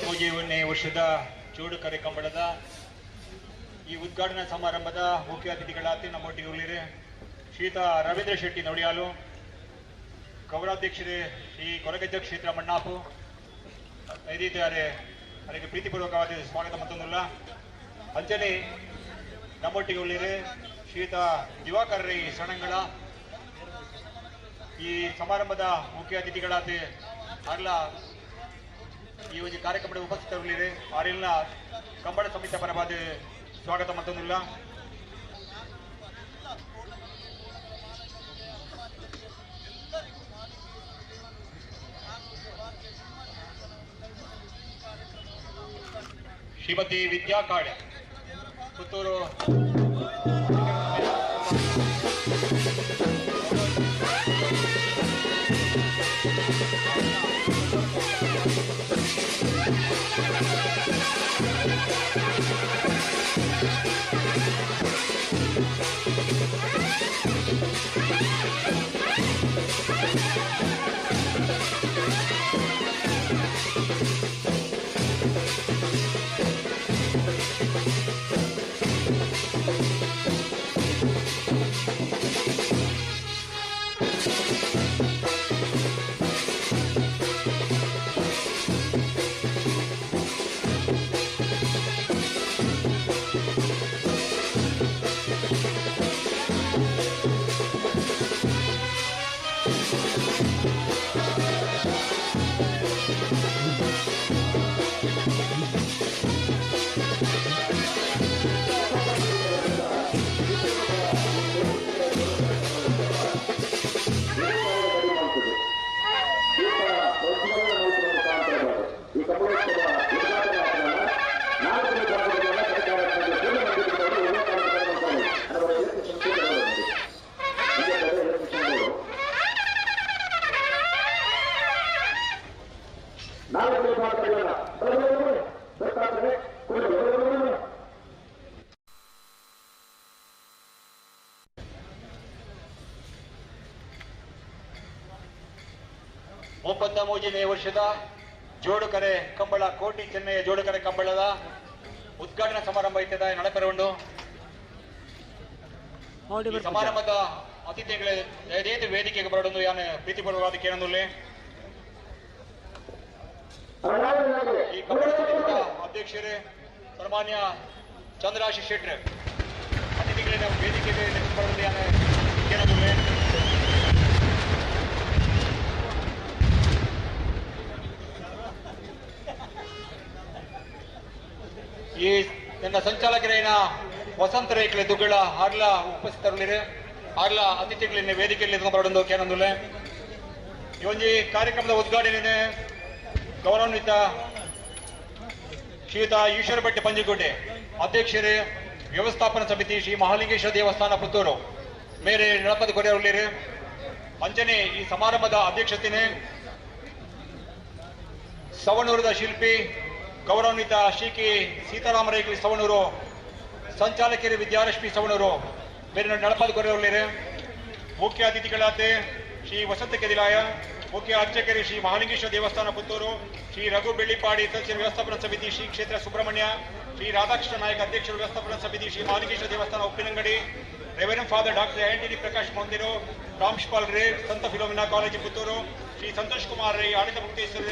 33ನೇ ವರ್ಷದ ಜೋಡುಕರೆ ಕಂಬಳದ ಈ ಉದ್ಘಾಟನಾ ಸಮಾರಂಭದ ಮುಖ್ಯ ಅತಿಥಿಗಳಾದ ನಮ್ಮೊಟ್ಟಿಗೆ ಉಳ್ಳೀರು ಶ್ರೀಯುತ ರವೀಂದ್ರ ಶೆಟ್ಟಿ ನೌಡಿಯಾಲು, ಗೌರವಾಧ್ಯಕ್ಷರೇ ಶ್ರೀ ಕೊರಗಜ್ಜ ಕ್ಷೇತ್ರ ಮಣ್ಣಾಪು ಐದಿದ್ದಾರೆ, ಅದಕ್ಕೆ ಪ್ರೀತಿಪೂರ್ವಕವಾದ ಸ್ವಾಗತ ಮತ್ತೊಂದಲ್ಲ. ಅಂಚನೆ ನಮ್ಮೊಟ್ಟಿಗೆ ಉಳ್ಳೀರು ಶ್ರೀಯುತ ದಿವಾಕರ್ ರೈ ಸಣಂಗಳ, ಈ ಸಮಾರಂಭದ ಮುಖ್ಯ ಅತಿಥಿಗಳಾದ ಅರ್ಲ ಈ ಒಂದು ಕಾರ್ಯಕ್ರಮದ ಉಪಸ್ಥಿತರಿರಲಿದೆ. ಆರಿಲ್ನ ಕಂಬಳ ಸಮಿತಿ ಪರವಾದ ಸ್ವಾಗತ ಮತ್ತೊಂದಿಲ್ಲ. ಶ್ರೀಮತಿ ವಿದ್ಯಾ ಕಾಡೆ, ಪುತ್ತೂರು. 33ನೇ ವರ್ಷದ ಜೋಡುಕರೆ ಕಂಬಳ, ಕೋಟಿ ಚೆನ್ನಯ್ಯ ಜೋಡುಕರೆ ಕಂಬಳದ ಉದ್ಘಾಟನಾ ಸಮಾರಂಭ ಇತ್ತದ ನಡಪರೆ ಉಂಡು. ಈ ಸಮಾರಂಭದ ಅತಿಥಿಗಳ ದಯದೇದು ವೇದಿಕೆಗೆ ಬರಡೊಂದು ಯಾನು ಪ್ರೀತಿಪೂರ್ವಕವಾದ ಕೇಳಂದುಲ್ಲೆ. ಈ ಕಂಬಳ ಸಮಿತಿಯ ಅಧ್ಯಕ್ಷರೇ ಸನ್ಮಾನ್ಯ ಚಂದ್ರಾಶಿ ಶೆಟ್ರೆ ಅತಿಥಿಗಳನ್ನ ವೇದಿಕೆಗೆ ಬರಡೊಂದು ಯಾನು ಕೇಳಂದುಲ್ಲೆ. ಈ ನನ್ನ ಸಂಚಾಲಕರೇನ ವಸಂತ ರೇಖಲೆ ದುಗ್ಗಳ ಆರ್ಲ ಉಪಸ್ಥಿತರಲ್ಲಿರೆ, ಆರ್ಲ ಅತಿಥಿಗಳನ್ನ ವೇದಿಕೆಯಲ್ಲಿ ಬರಡೊಂದು ಕೇನಂದುಲ್ಲೆ. ಈ ಒಂಜಿ ಕಾರ್ಯಕ್ರಮದ ಉದ್ಘಾಟನೆ ಗೌರವಾನ್ವಿತ ಶ್ರೀಯುತ ಈಶ್ವರ ಭಟ್ ಪಂಜಿಗುಡ್ಡೆ ಅಧ್ಯಕ್ಷರೇ ವ್ಯವಸ್ಥಾಪನಾ ಸಮಿತಿ ಶ್ರೀ ಮಹಾಲಿಂಗೇಶ್ವರ ದೇವಸ್ಥಾನ ಪುತ್ತೂರು ಮೇರೆ ನಳಪದ ಕೊರೆಯವರಲ್ಲಿರೆ. ಅಂಚನೆ ಈ ಸಮಾರಂಭದ ಅಧ್ಯಕ್ಷತೆನೆ ಸವಣೂರದ ಶಿಲ್ಪಿ ಗೌರವಾನ್ವಿತ ಶ್ರೀ ಕೆ ಸೀತಾರಾಮ ರೇಖಲಿ ಸವಣೂರು, ಸಂಚಾಲಕರು ವಿದ್ಯಾಲಕ್ಷ್ಮಿ ಸವಣೂರು ಮೇರೆ ನಳಪದ ಕೊರೆಯವರಲ್ಲಿರೆ. ಮುಖ್ಯ ಅತಿಥಿಗಳಾದ ಶ್ರೀ ವಸಂತ ಕೆದಿಲಾಯ, ಮುಖ್ಯ ಅರ್ಚಕರು ಶ್ರೀ ಮಹಾಲಿಂಗೇಶ್ವರ ದೇವಸ್ಥಾನ ಪುತ್ತೂರು, ಶ್ರೀ ರಘು ಬೆಳ್ಳಿಪಾಡಿ ಸದಸ್ಯರ ವ್ಯವಸ್ಥಾಪನಾ ಸಮಿತಿ ಶ್ರೀ ಕ್ಷೇತ್ರ ಸುಬ್ರಹ್ಮಣ್ಯ, ಶ್ರೀ ರಾಧಾಕೃಷ್ಣ ನಾಯಕ್ ಅಧ್ಯಕ್ಷರು ವ್ಯವಸ್ಥಾಪನಾ ಸಮಿತಿ ಶ್ರೀ ಮಹಾಲಿಂಗೇಶ್ವರ ದೇವಸ್ಥಾನ Uppinangady, reverend father doctor Antony Prakash Mandir, ಪ್ರಾಂಶುಪಾಲ್ ರೇ ಸಂತ ಫಿಲೋಮಿನಾ ಕಾಲೇಜು ಪುತ್ತೂರು, ಶ್ರೀ ಸಂತೋಷ್ ಕುಮಾರ್ ರೈ ಆಡಳಿತ ಮುಕ್ತೇಶ್ವರ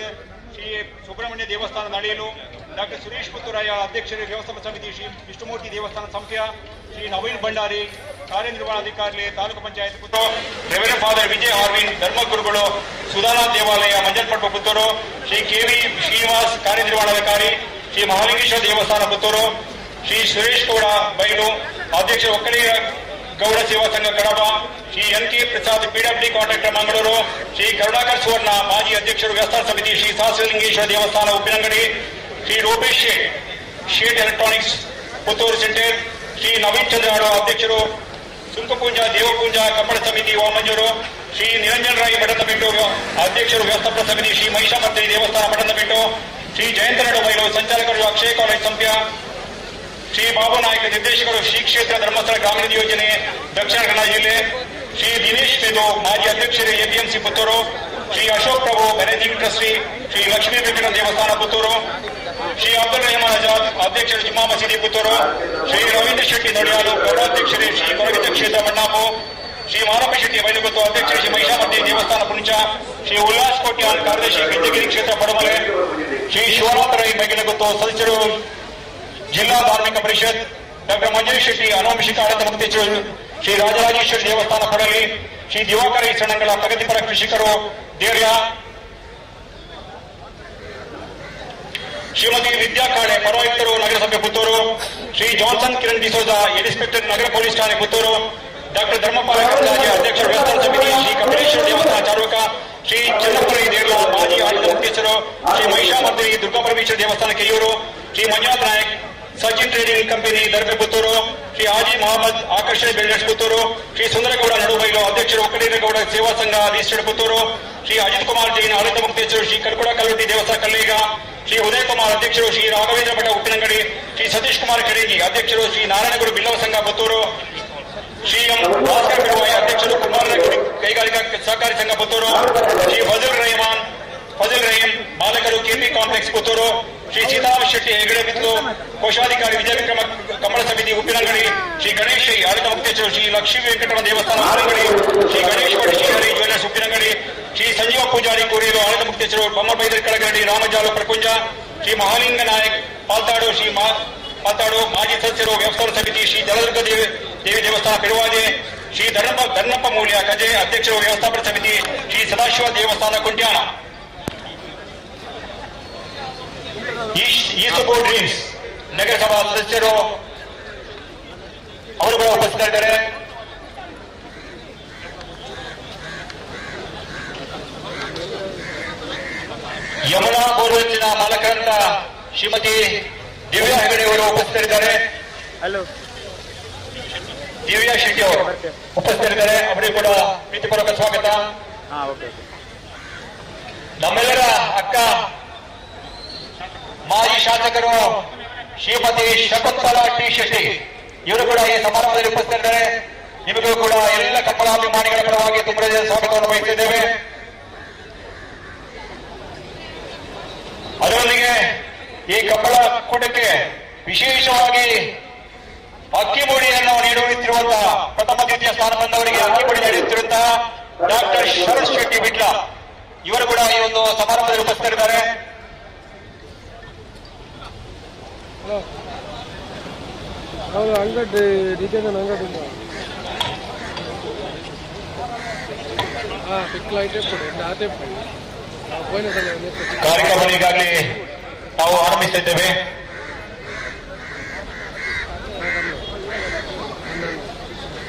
ಶ್ರೀ ಸುಬ್ರಹ್ಮಣ್ಯ ದೇವಸ್ಥಾನ ನಳಿಯಲು, ಡಾಕ್ಟರ್ ಸುರೇಶ್ ಪುತ್ತೂರಾಯ ಅಧ್ಯಕ್ಷರು ವ್ಯವಸ್ಥಾಪನಾ ಸಮಿತಿ ಶ್ರೀ ವಿಷ್ಣುಮೂರ್ತಿ ದೇವಸ್ಥಾನ ಸಂಖ್ಯಾ, ಶ್ರೀ ನವೀನ್ ಭಂಡಾರಿ ಕಾರ್ಯನಿರ್ವಹಣಾಧಿಕಾರಿ taluk panchayat Puttur, reverend father Vijay Arvin ಧರ್ಮಗುರುಗಳು ಸುಧಾನಾ ದೇವಾಲಯ ಮಂಜಲ್ಪಟ್ಟ ಪುತ್ತೂರು, ಶ್ರೀ ಕೆವಿ ಶ್ರೀನಿವಾಸ್ ಕಾರ್ಯನಿರ್ವಹಣಾಧಿಕಾರಿ ಶ್ರೀ ಮಹಾಲಿಂಗೇಶ್ವರ ದೇವಸ್ಥಾನ ಪುತ್ತೂರು, ಶ್ರೀ ಸುರೇಶ್ ಗೌಡ ಬೈಲು ಅಧ್ಯಕ್ಷ Vokkaliga Gowda Seva Sangha Kadaba, Shri N K Prasad PWD contractor Mangaluru, Shri Karunakar Suvarna ಮಾಜಿ ಅಧ್ಯಕ್ಷರು ವ್ಯವಸ್ಥಾನ ಸಮಿತಿ ಶ್ರೀ ಸಹಸ್ರಲಿಂಗೇಶ್ವರ ದೇವಸ್ಥಾನ ಉಪ್ಪಿನಂಗಡಿ, ಶ್ರೀ ರೂಪೇಶ್ ಶೇಟ್, ಶೇಟ್ ಎಲೆಕ್ಟ್ರಾನಿಕ್ಸ್ ಪುತ್ತೂರು ಸೆಂಟರ್, ಶ್ರೀ ನವೀನ್ ಚಂದ್ರ ಆಡೋ ಅಧ್ಯಕ್ಷರು ಸುಂಕಪೂಂಜ ದೇವಪೂಂಜ ಕಂಬಳ ಸಮಿತಿ ವಾಮಂಜೂರು, ಶ್ರೀ ನಿರಂಜನ್ ರಾಯ್ ಮಠದಬೆಟ್ಟು ಅಧ್ಯಕ್ಷರು ವ್ಯವಸ್ಥಾಪನಾ ಸಮಿತಿ ಶ್ರೀ ಮಹಿಷಾಮರ್ದಿನಿ ದೇವಸ್ಥಾನ ಮಠದಬೆಟ್ಟು, ಶ್ರೀ ಜಯಂತ ನಡುಬೈಲು ಸಂಚಾಲಕರು ಅಕ್ಷಯ ಕಾಲೇಜ್ ಸಂಪ್ಯ, ಶ್ರೀ ಬಾಬು ನಾಯಕ ನಿರ್ದೇಶಕರು ಶ್ರೀ ಕ್ಷೇತ್ರ ಧರ್ಮಸ್ಥಳ ಗ್ರಾಮೀಣ ಯೋಜನೆ ದಕ್ಷಿಣ ಕನ್ನಡ ಜಿಲ್ಲೆ, ಶ್ರೀ ದಿನೇಶ್ ಪೇದು ಮಾಜಿ ಅಧ್ಯಕ್ಷರು ಎಪಿಎಂಸಿ ಪುತ್ತೂರು, ಶ್ರೀ ಅಶೋಕ್ ಪ್ರಭು ಮ್ಯಾನೇಜಿಂಗ್ ಟ್ರಸ್ಟಿ ಶ್ರೀ ಲಕ್ಷ್ಮೀ ವೆಂಕಟ ದೇವಸ್ಥಾನ ಪುತ್ತೂರು, ಶ್ರೀ ಅಬ್ದುಲ್ ರೆಹಮಾನ್ ಆಜಾದ್ ಅಧ್ಯಕ್ಷರು ಜುಮ್ಮಾ ಮಸೀದಿ ಪುತ್ತೂರು, ಶ್ರೀ ರವೀಂದ್ರ ಶೆಟ್ಟಿ ನೊಡಿಯಾಲು ಗೌರವಾಧ್ಯಕ್ಷರು ಶ್ರೀ ಕೊರಗಜ್ಜ ಕ್ಷೇತ್ರ ಮಣ್ಣಾಪು, ಶ್ರೀ ಮಾರಪ್ಪ ಶೆಟ್ಟಿ ಬೈಲುಗುತ್ತು ಅಧ್ಯಕ್ಷರು ಶ್ರೀ ಮಹಿಷಾಮರ್ದಿನಿ ದೇವಸ್ಥಾನ ಪುಂಚ, ಶ್ರೀ ಉಲ್ಲಾಸ್ ಕೋಟ್ಯಾನ್ ಕಾರ್ಯದರ್ಶಿ ಗೆಜ್ಜೆಗಿರಿ ಕ್ಷೇತ್ರ ಪಡಮಲೆ, ಶ್ರೀ ಶಿವನಾಥ ರೈ ಬೈಗಿನಗುತ್ತು ಸದಸ್ಯರು ಜಿಲ್ಲಾ ಧಾರ್ಮಿಕ ಪರಿಷತ್, ಡಾಕ್ಟರ್ ಮಂಜೇಶ್ ಶೆಟ್ಟಿ ಅನುವಂಶಿಕ ಆಡಳಿತ ಮುಕ್ತೇಶ್ವರ ಶ್ರೀ ರಾಜರಾಜೇಶ್ವರಿ ದೇವಸ್ಥಾನ ಕೊಡಲಿ, ಶ್ರೀ ದಿವಾಕರ ಸಣ್ಣಂಗಳ ಪ್ರಗತಿಪರ ಕೃಷಿಕರು ದೇರ್ಯ, ಶ್ರೀಮತಿ ವಿದ್ಯಾ ಕಾಳೆ ಪೌರಾಯುಕ್ತರು ನಗರಸಭೆ ಪುತ್ತೂರು, ಶ್ರೀ ಜಾನ್ಸನ್ ಕಿರಣ್ ಡಿಸೋಜಾ ಇನ್ಸ್ಪೆಕ್ಟರ್ ನಗರ ಪೊಲೀಸ್ ಠಾಣೆ ಪುತ್ತೂರು, ಡಾಕ್ಟರ್ ಧರ್ಮಪಾಲ ಕರಂದಾಜೆ ಅಧ್ಯಕ್ಷರು ವ್ಯವಸ್ಥಾನ ಸಮಿತಿ ಶ್ರೀ ಕಪಿಲೇಶ್ವರ ದೇವಸ್ಥಾನ ಚಾರುಕ, ಶ್ರೀ ಚನ್ನಪ್ಪರೈ ದೇರ್ಲ ಮಾಜಿ ಆಡಳಿತ ಮುಖ್ಯಸ್ಥರು ಶ್ರೀ ಮಹಿಷಾಮರ್ದಿನಿ ದುರ್ಗಾಪರಮೇಶ್ವರ ದೇವಸ್ಥಾನ ಕೆಯೂರು, ಶ್ರೀ ಮಂಜುನಾಥ್ ನಾಯಕ್ ಸಚಿನ್ ಟ್ರೇಡಿಂಗ್ ಕಂಪನಿ ದರ್ಬೆ ಪುತ್ತೂರು, ಶ್ರೀ ಹಾಜಿ ಮೊಹಮ್ಮದ್ ಆಕರ್ಷಣೆ ಬಿಲ್ಡರ್ಸ್ ಪುತ್ತೂರು, ಶ್ರೀ ಸುಂದರಗೌಡ ನಡುಬೈಲು ಅಧ್ಯಕ್ಷರು ಒಕ್ಕಲಿಗೌಡ ಸೇವಾ ಸಂಘ ರಿಜಿಸ್ಟರ್ಡ್ ಪುತ್ತೂರು, ಶ್ರೀ ಅಜಿತ್ ಕುಮಾರ್ ಜೈನ್ ಆಡಳಿತ ಮುಖ್ಯಸ್ಥರು ಶ್ರೀ ಕಲ್ಕುಡ ಕಲ್ಲುಟ್ಟಿ ದೇವಸ್ಥಾನ ಕಲ್ಲೀಗ, ಶ್ರೀ ಉದಯ್ ಕುಮಾರ್ ಅಧ್ಯಕ್ಷರು ಶ್ರೀ ರಾಘವೇಂದ್ರ ಮಠ ಉಪ್ಪಿನಂಗಡಿ, ಶ್ರೀ ಸತೀಶ್ ಕುಮಾರ್ ಕೆಡೇಜಿ ಅಧ್ಯಕ್ಷರು ಶ್ರೀ ನಾರಾಯಣಗುರು ಬಿಲ್ಲವ ಸಂಘ ಪುತ್ತೂರು, ಶ್ರೀ ಎಂ ಭಾಸ್ಕರ್ ಬಿಡುವಾಯಿ ಅಧ್ಯಕ್ಷರು ಕುಮಾರ ಕೈಗಾರಿಕಾ ಸಹಕಾರಿ ಸಂಘ ಪುತ್ತೂರು, ಶ್ರೀ ಫಜಲ್ ರೆಹಮಾನ್ ಫಜಲ್ ರಹೀಂ ಮಾಲಕರು ಕೆಪಿ ಕಾಂಪ್ಲೆಕ್ಸ್ ಪುತ್ತೂರು, ಶ್ರೀ ಸೀತಾರಾಮ ಶೆಟ್ಟಿ ಹೆಗಡೆ ಬಿತ್ತು ಕೋಶಾಧಿಕಾರಿ ವಿಜಯ ವಿಕ್ರಮ ಕಮಲ ಸಮಿತಿ ಉಪ್ಪಿನಂಗಡಿ, ಶ್ರೀ ಗಣೇಶ್ ಆಡಳಿತ ಮುಖ್ಯಸ್ಥರು ಶ್ರೀ ಲಕ್ಷ್ಮೀ ವೆಂಕಟರಮಣ ದೇವಸ್ಥಾನ ಉಪ್ಪಿನಂಗಡಿ, ಶ್ರೀ ಗಣೇಶ್ ಭಟ್ ಶ್ರೀಹರಿ ಜ್ಯುವೆಲ್ಲರ್ಸ್ ಉಪ್ಪಿನಂಗಡಿ, ಶ್ರೀ ಸಂಜೀವ ಪೂಜಾರಿ ಕೂರಿಯಲು ಆಡಳಿತ ಮುಖ್ಯಸ್ಥರು ಬೊಮ್ಮಬೈದರ್ ಕಳಗಡಿ ರಾಮಜಾಲು ಪ್ರಕುಂಜ, ಶ್ರೀ ಮಹಾಲಿಂಗ ನಾಯಕ್ ಪಾಲ್ತಾಡು ಶ್ರೀ ಪಾಲ್ತಾಡು ಮಾಜಿ ಸದಸ್ಯರು ವ್ಯವಸ್ಥಾಪನಾ ಸಮಿತಿ ಶ್ರೀ ಜಲದುರ್ಗ ದೇವಿ ದೇವಿ ದೇವಸ್ಥಾನ ಪೆರುವಾಜೆ, ಶ್ರೀ ಧರ್ಮಪ್ಪ ಮೂಲ್ಯ ಕಜೆ ಅಧ್ಯಕ್ಷರು ವ್ಯವಸ್ಥಾಪನಾ ಸಮಿತಿ ಶ್ರೀ ಸದಾಶಿವ ದೇವಸ್ಥಾನ ಕುಂಟ್ಯಾಣ. ಈಸಬೋ ಡ್ರೀಮ್ಸ್ ನಗರಸಭಾ ಸದಸ್ಯರು ಅವರು ಕೂಡ ಉಪಸ್ಥಿತರಿದ್ದಾರೆ. ಯಮುನಾ ಬೋರ್ವೆಲ್ಸಿನ ಮಾಲಕರಂತ ಶ್ರೀಮತಿ ದಿವ್ಯಾ ಹೆಗಡೆ ಅವರು ಉಪಸ್ಥಿತರಿದ್ದಾರೆ. ಹಲೋ ದಿವ್ಯಾ ಶೆಟ್ಟಿ ಅವರು ಉಪಸ್ಥಿತರಿದ್ದಾರೆ, ಅವರಿಗೂ ಕೂಡ ಪ್ರೀತಿಪೂರ್ವಕ ಸ್ವಾಗತ. ಹಾಂ ಓಕೆ. ನಮ್ಮೆಲ್ಲರ ಅಕ್ಕ ಮಾಜಿ ಶಾಸಕರು ಶ್ರೀಮತಿ ಶಕುಂತಲಾ ಟಿ ಶೆಟ್ಟಿ ಇವರು ಕೂಡ ಈ ಸಮಾರಂಭದಲ್ಲಿ ಉಪಸ್ಥಿತರಿದ್ದಾರೆ. ನಿಮಗೂ ಕೂಡ ಎಲ್ಲ ಕಂಬಳಾಭಿಮಾನಿಗಳ ಪರವಾಗಿ ತುಂಬ ಸ್ವಾಗತವನ್ನು ಬಯಸಿದ್ದೇವೆ. ಅದರೊಂದಿಗೆ ಈ ಕಂಬಳ ಕೂಟಕ್ಕೆ ವಿಶೇಷವಾಗಿ ಅಕ್ಕಿಮುಡಿಯನ್ನು ನೀಡುತ್ತಿರುವಂತಹ ಪ್ರಥಮ ದ್ವಿತೀಯ ಸ್ಥಾನ ಬಂದವರಿಗೆ ಅಕ್ಕಿಮುಡಿ ನೀಡುತ್ತಿರುವಂತಹ ಡಾಕ್ಟರ್ ಶರಣ್ ಶೆಟ್ಟಿ ಬಿಟ್ಲ ಇವರು ಕೂಡ ಈ ಒಂದು ಸಮಾರಂಭದಲ್ಲಿ ಉಪಸ್ಥಿತರಿದ್ದಾರೆ. ಹಲೋ, ಹೌದು, ಅಂಗಡಿ ಡಿಸೈನ್ ಅಂಗಡಿ ಹಾಂ ಪಿಕ್ ಲೈಟ್ ಎಪ್ಪಡು ಆತೆ ಪೋಯಿನ ಸಲ. ಕಾರ್ಯಕ್ರಮ ಈಗಾಗಲೇ ನಾವು ಆರಂಭಿಸುತ್ತಿದ್ದೇವೆ.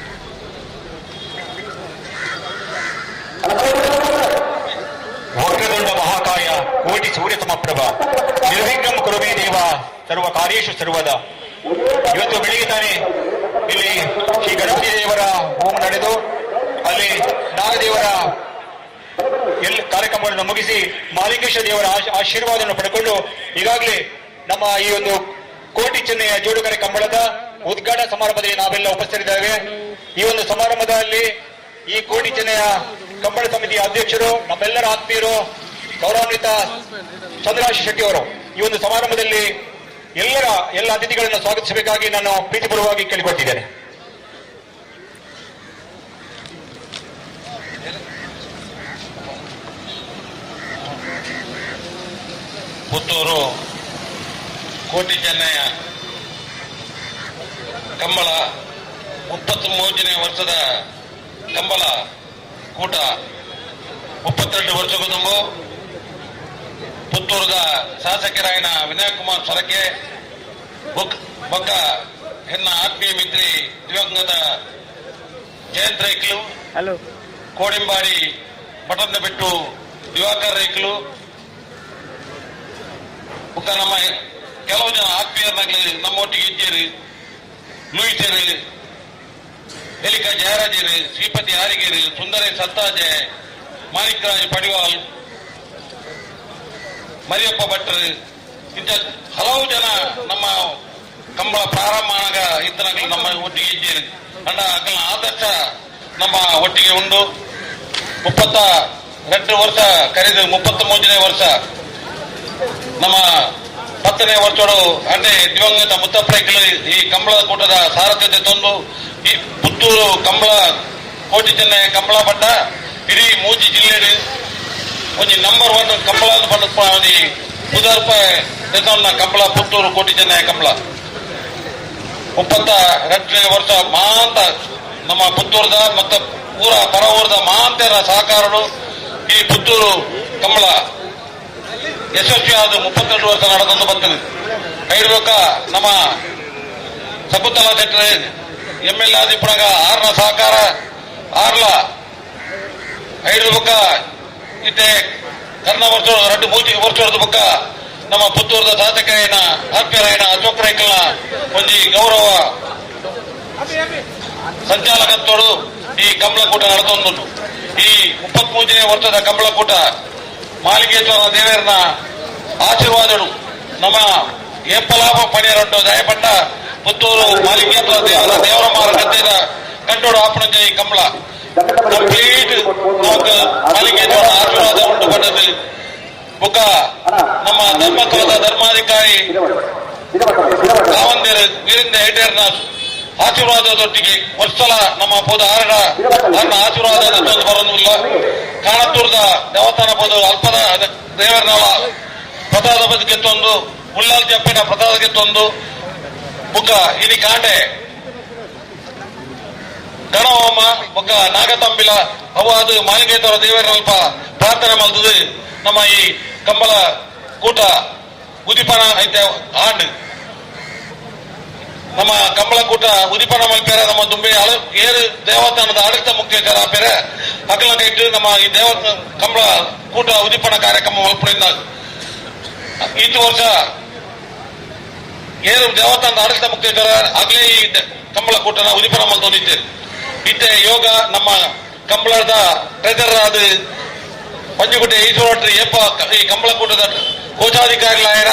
ವಕ್ರದುಂಡ ಮಹಾಕಾಯ ಕೋಟಿ ಸೂರ್ಯ ಸಮಪ್ರಭ ನಿರ್ವಿಘ್ನಂ ಕುರುಮೇ ದೇವ ಸರ್ವ ಕಾರ್ಯೇಶು ಸರ್ವದ. ಇವತ್ತು ಬೆಳಿಗ್ಗೆ ತಾನೇ ಇಲ್ಲಿ ಶ್ರೀ ಗಣಪತಿ ದೇವರ ಹೋಮ ನಡೆದು ಅಲ್ಲಿ ನಾಗದೇವರ ಎಲ್ಲ ಕಾರ್ಯಕ್ರಮಗಳನ್ನು ಮುಗಿಸಿ ಮಹಾಲಿಂಗೇಶ್ವರ ದೇವರ ಆಶೀರ್ವಾದವನ್ನು ಪಡೆದುಕೊಂಡು ಈಗಾಗಲೇ ನಮ್ಮ ಈ ಒಂದು ಕೋಟಿ ಚೆನ್ನೈಯ ಜೋಡುಕರೆ ಕಂಬಳದ ಉದ್ಘಾಟನಾ ಸಮಾರಂಭದಲ್ಲಿ ನಾವೆಲ್ಲ ಉಪಸ್ಥಿತರಿದ್ದೇವೆ. ಈ ಒಂದು ಸಮಾರಂಭದಲ್ಲಿ ಈ ಕೋಟಿ ಚೆನ್ನೈಯ ಕಂಬಳ ಸಮಿತಿಯ ಅಧ್ಯಕ್ಷರು ನಮ್ಮೆಲ್ಲರ ಆತ್ಮೀಯರು ಗೌರವಾನ್ವಿತ ಚಂದ್ರಹಾಸಿ ಶೆಟ್ಟಿ ಅವರು ಈ ಒಂದು ಸಮಾರಂಭದಲ್ಲಿ ಎಲ್ಲ ಅತಿಥಿಗಳನ್ನು ಸ್ವಾಗತಿಸಬೇಕಾಗಿ ನಾನು ಪ್ರೀತಿಪೂರ್ವವಾಗಿ ಕೇಳಿಕೊಳ್ತಿದ್ದೇನೆ. ಪುತ್ತೂರು ಕೋಟಿ ಚೆನ್ನಯ್ಯ ಕಂಬಳ 33ನೇ ವರ್ಷದ ಕಂಬಳ ಕೂಟ 32 ವರ್ಷಕ್ಕೂ ತುಂಬ ಪುತ್ತೂರದ ಶಾಸಕರಾಯನ ವಿನಯ್ ಕುಮಾರ್ ಸೊರಕೆ ಬೊಕ್ಕ ಎನ್ನ ಆತ್ಮೀಯ ಮಿತ್ರಿ ದಿವಂಗತ ಜಯಂತ್ ರೈಕ್ಲು, ಹಲೋ. ಕೋಡಿಂಬಾಡಿ ಬಟನ್ನಬೆಟ್ಟು ದಿವಾಕರ್ ರೈಕ್ಲು, ಬೊಕ್ಕ ನಮ್ಮ ಕೆಲವು ಜನ ಆತ್ಮೀಯರ್ನಾಗ್ಲಿ ನಮ್ಮ ಒಟ್ಟಿಗೆ ಇದ್ದೀರಿ. ಲೂಯಿಸೇರು, ಎಲಿಕಾ ಜಯರಾಜರು, ಶ್ರೀಪತಿ ಹಾರಿಗೇರಿ, ಸುಂದರೇ ಸತ್ತಾಜೆ, ಮಾಣಿಕರಾಜ್ ಪಡಿವಾಲ್, ಮರಿಯಪ್ಪ ಭಟ್ರು, ಇಂಥ ಹಲವು ಜನ ನಮ್ಮ ಕಂಬಳ ಪ್ರಾರಂಭ ಆಗ ಇತ್ತನಾಗಲಿ ನಮ್ಮ ಒಟ್ಟಿಗೆ ಇದ್ದೀರಿ. ಅಂಡ ಅಕಲ್ನ ಆದರ್ಶ ನಮ್ಮ ಒಟ್ಟಿಗೆ ಉಂಡು. 32 ವರ್ಷ ಕರೆದು 33ನೇ ವರ್ಷ ನಮ್ಮ 10ನೇ ವರ್ಷಡು ಅಂದ್ರೆ ದಿವಂಗತ ಮುತ್ತಪ್ರೈಕಲು ಈ ಕಂಬಳದ ಕೂಟದ ಸಾರಥ್ಯತೆ ತಂದು ಈ ಪುತ್ತೂರು ಕಂಬಳ ಕೋಟಿ ಚೆನ್ನೈ ಕಂಬಳ ಪಟ್ಟ ಇಡೀ ಮೂಜಿ ಜಿಲ್ಲೆ ಒಂಜಿ ನಂಬರ್ 1 ಕಂಬಳ ಪಂಡ ಒಂಜಿ ಪುದರ್ಪ ದೆತೊನ್ನ ಕಂಬಳ ಪುತ್ತೂರು ಕೋಟಿ ಚೆನ್ನೈ ಕಂಬಳ. 32ನೇ ವರ್ಷ ಮಾಂತ ನಮ್ಮ ಪುತ್ತೂರದ ಮತ್ತು ಊರ ಪರ ಊರದ ಮಾಂತರ ಸಹಕಾರರು ಈ ಪುತ್ತೂರು ಕಂಬಳ ಯಶಸ್ವಿಯಾದ 32 ವರ್ಷ ನಡೆದಂದು ಬರ್ತದೆ. ಐದು ನಮ್ಮ ಶಕುಂತಲಾ ಶೆಟ್ಟರ್ ಎಂ.ಎಲ್. ಆದಿಪ್ಪನಾಗ ಆರ್ನ ಸಹಕಾರ ಆರ್ಲ ಐದು ಬೊಕ್ಕ ಇತ್ತೆ ಕರ್ನ ವರ್ಷ ರಡ್ಡು ಮೂಜಿ ವರ್ಷದ ಬೊಕ್ಕ ನಮ್ಮ ಪುತ್ತೂರದ ಶಾಸಕರಾಯನ ಆತ್ಮೀಯರಾಯನ ಅಶೋಕ್ ರೈಕಲ್ನ ಒಂಜಿ ಗೌರವ ಸಂಚಾಲಕತ್ವಡು ಈ ಕಂಬಳಕೂಟ ನಡೆದೊಂದುಂಟು. ಈ 33ನೇ ವರ್ಷದ ಕಂಬಳಕೂಟ ಮಾಲಿಕೇಶ್ವರ ದೇವರನ ಆಶೀರ್ವಾದಡು ನಮ್ಮ ಏಪಲಾಭ ಪಣಿಯರಂಟು ದಯಪಟ್ಟ ಪುತ್ತೂರು ಮಾಲಿಕೇಶ್ವರ ದೇವರ ದೇವರ ಮಾರ ಗದ್ದೆದ ಕಂಟೋಡು ಆಪಣಂಜ ಈ ಕಂಬಳ ಕಂಪ್ಲೀಟ್ ನಮಕ್ ಮಾಲಿಕೇಶ್ವರ ಆಶೀರ್ವಾದ ಉಂಟು ಪಟ್ಟದ್ದು. ಬುಕ್ಕ ನಮ್ಮ ಧರ್ಮಸ್ಥಳದ ಧರ್ಮಾಧಿಕಾರಿ ಕಾವಂದೇರು ವೀರೇಂದ್ರ ಹೆಗ್ಡೆರ್ನ ಆಶೀರ್ವಾದದೊಟ್ಟಿಗೆ ವರ್ಷಲ ನಮ್ಮ ಪೋದ ಆರಡ ಅವನ ಆಶೀರ್ವಾದ ಬರೋದಿಲ್ಲ. ಕಾಣತ್ತೂರದ ದೇವಸ್ಥಾನ ಪೋದ ಅಲ್ಪದ ದೇವರನಾಳ ಪ್ರಸಾದ ಬದಕ್ಕೆ ತಂದು ಉಳ್ಳಾಲ್ ಚಪ್ಪಿನ ಪ್ರಸಾದಕ್ಕೆ ತಂದು ಬುಕ್ಕ ಇನಿ ಕಾಂಡೆ ಗಣಹೋಮ ಬೊಕ್ಕ ನಾಗತಂಬಿಲ ಅವು ಅದು ಮಾಲಿಂಗೇಶ್ವರ ದೇವರಲ್ಪ ಪ್ರಾರ್ಥನೆ ಮಲ್ತದು ನಮ್ಮ ಈ ಕಂಬಳ ಕೂಟ ಉದಿಪನ ಐತೆ. ಆಂಡ್ ನಮ್ಮ ಕಂಬಳ ಕೂಟ ಉದಿಪನ ಮಲ್ಪೇರೆ ನಮ್ಮ ದುಂಬೆ ಏರು ದೇವಸ್ಥಾನದ ಆಡಳಿತ ಮುಖ್ಯಸ್ಥರ ಆಪೇರೆ ಅಕಲ ಇಟ್ಟು ನಮ್ಮ ಈ ದೇವ ಕಂಬಳ ಕೂಟ ಉದಿಪನ ಕಾರ್ಯಕ್ರಮ ಮಲ್ಪಡಿಂದ. ಈಚು ವರ್ಷ ಏರು ದೇವಸ್ಥಾನದ ಆಡಳಿತ ಮುಖ್ಯಸ್ಥರ ಆಗ್ಲೇ ಈ ಕಂಬಳ ಕೂಟನ ಉದಿಪನ ಮಲ್ತೊಂದಿದ್ದೇವೆ. ಇತ್ತೆ ಯೋಗ ನಮ್ಮ ಕಂಬಳದ ಟ್ರೆಜರರ್ ಆದ ಪಂಜುಗುಡ್ಡೆ ಈಶ್ವರ ಏಪ ಈ ಕಂಬಳಕೂಟದ ಕೋಶಾಧಿಕಾರಿಗಳಾಯರ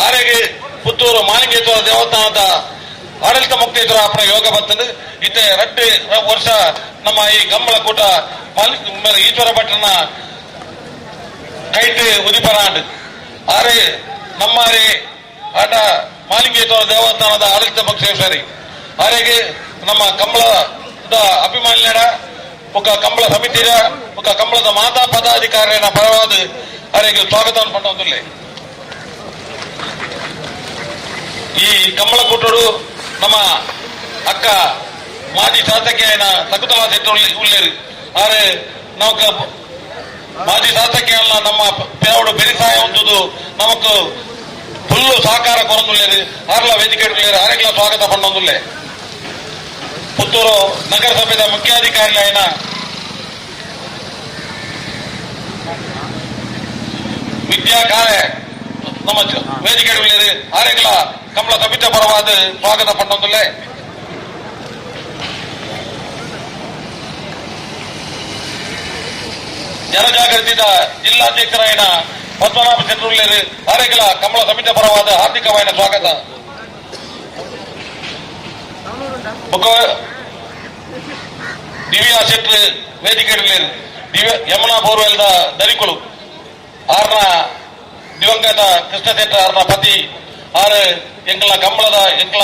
ಆರೆಗೆ ಪುತ್ತೂರು ಮಾಲಿಂಗೇಶ್ವರ ದೇವಸ್ಥಾನದ ಆಡಳಿತ ಮುಕ್ತೇಶ್ವರ ಅಪ್ಪನ ಯೋಗ ಬರ್ತದೆ. ಇತ್ತೆ ರಡ್ಡು ವರ್ಷ ನಮ್ಮ ಈ ಕಂಬಳ ಕೂಟ ಈಶ್ವರ ಭಟ್ರನ ಕೈಟ್ ಉದಿಪನ ಆಂಡ್. ಆರೆ ನಮ್ಮಾರೆ ಆಟ ಮಾಲಿಂಗೇಶ್ವರ ದೇವಸ್ಥಾನದ ಆಡಳಿತ ಮುಕ್ತೇಶ್ವರಿ ಆರೆಗೆ ನಮ್ಮ ಕಂಬಳದ ಅಭಿಮಾನಿಗಳ ಬೊಕ್ಕ ಕಂಬಳ ಸಮಿತಿಯ ಬೊಕ್ಕ ಕಂಬಳದ ಮಾತಾ ಪದಾಧಿಕಾರಿನ ಪರವಾದ ಅವರಿಗೆ ಸ್ವಾಗತವನ್ನು ಪಟ್ಟೊಂದುಲ್ಲೆ. ಈ ಕಂಬಳ ಕೂಟಡು ನಮ್ಮ ಅಕ್ಕ ಮಾಜಿ ಶಾಸಕಿಯಾಯಿನ ಶಕುಂತಲಾ ಶೆಟ್ಟಿ ಉಲ್ಲೇರು. ಆರೆ ನಮಕ್ ಮಾಜಿ ಶಾಸಕಿ ಅಲ್ಲ, ನಮ್ಮ ಪಿರವುಡು ಬೆರಿಸಾಯ ಉಂಟುದು ನಮಕ್ ಫುಲ್ಲು ಸಹಕಾರ ಕೊರೊಂದುಲ್ಲೇರು. ಆರ್ಲ ವೇದಿಕೆ ಉಲ್ಲೇರು, ಆರೆಗ್ಲ ಸ್ವಾಗತ ಪಂಡೊಂದುಲ್ಲೆ. ಪುತ್ತೂರು ನಗರಸಭೆಯ ಮುಖ್ಯಾಧಿಕಾರಿಗಳಾಯಿನ ವಿದ್ಯಾ ಕಾರೆ ನಮ್ಮ ವೇದಿಕೆ ಉಲ್ಲೇರು, ಆರೆಗ್ಲ ಕಂಬಳ ಸಮಿತಿ ಪರವಾದ ಸ್ವಾಗತ ಪಂಡೊಂದುಲ್ಲೆ. ಜನಜಾಗೃತಿದ ಜಿಲ್ಲಾಧ್ಯಕ್ಷರಾಯಿನ ಪದ್ಮನಾಭ ಶೆಟ್ಟರುಳ್ಳೇರು, ಆರೆಗ್ಲ ಕಮಲ ಸಮಿತಿ ಪರವಾದ ಹಾರ್ದಿಕವಾದ ಸ್ವಾಗತ. ಬೊಕ್ಕ ದಿವ್ಯಾ ಶೆಟ್ರು ವೇದಿಕೆ ಉಲ್ಲೇರು. ದಿವ್ಯ ಯಮುನಾ ಬೋರ್ವೆಲ್ದ ದರಿಕುಲು ಆರ್ನ ದಿವಂಗತ ಕೃಷ್ಣ ಶೆಟ್ಟರ್ ಆರ್ನ ಪತಿ ಆರು ಎಂಕ್ಲ ಕಂಬಳದ ಎಂಕ್ಲ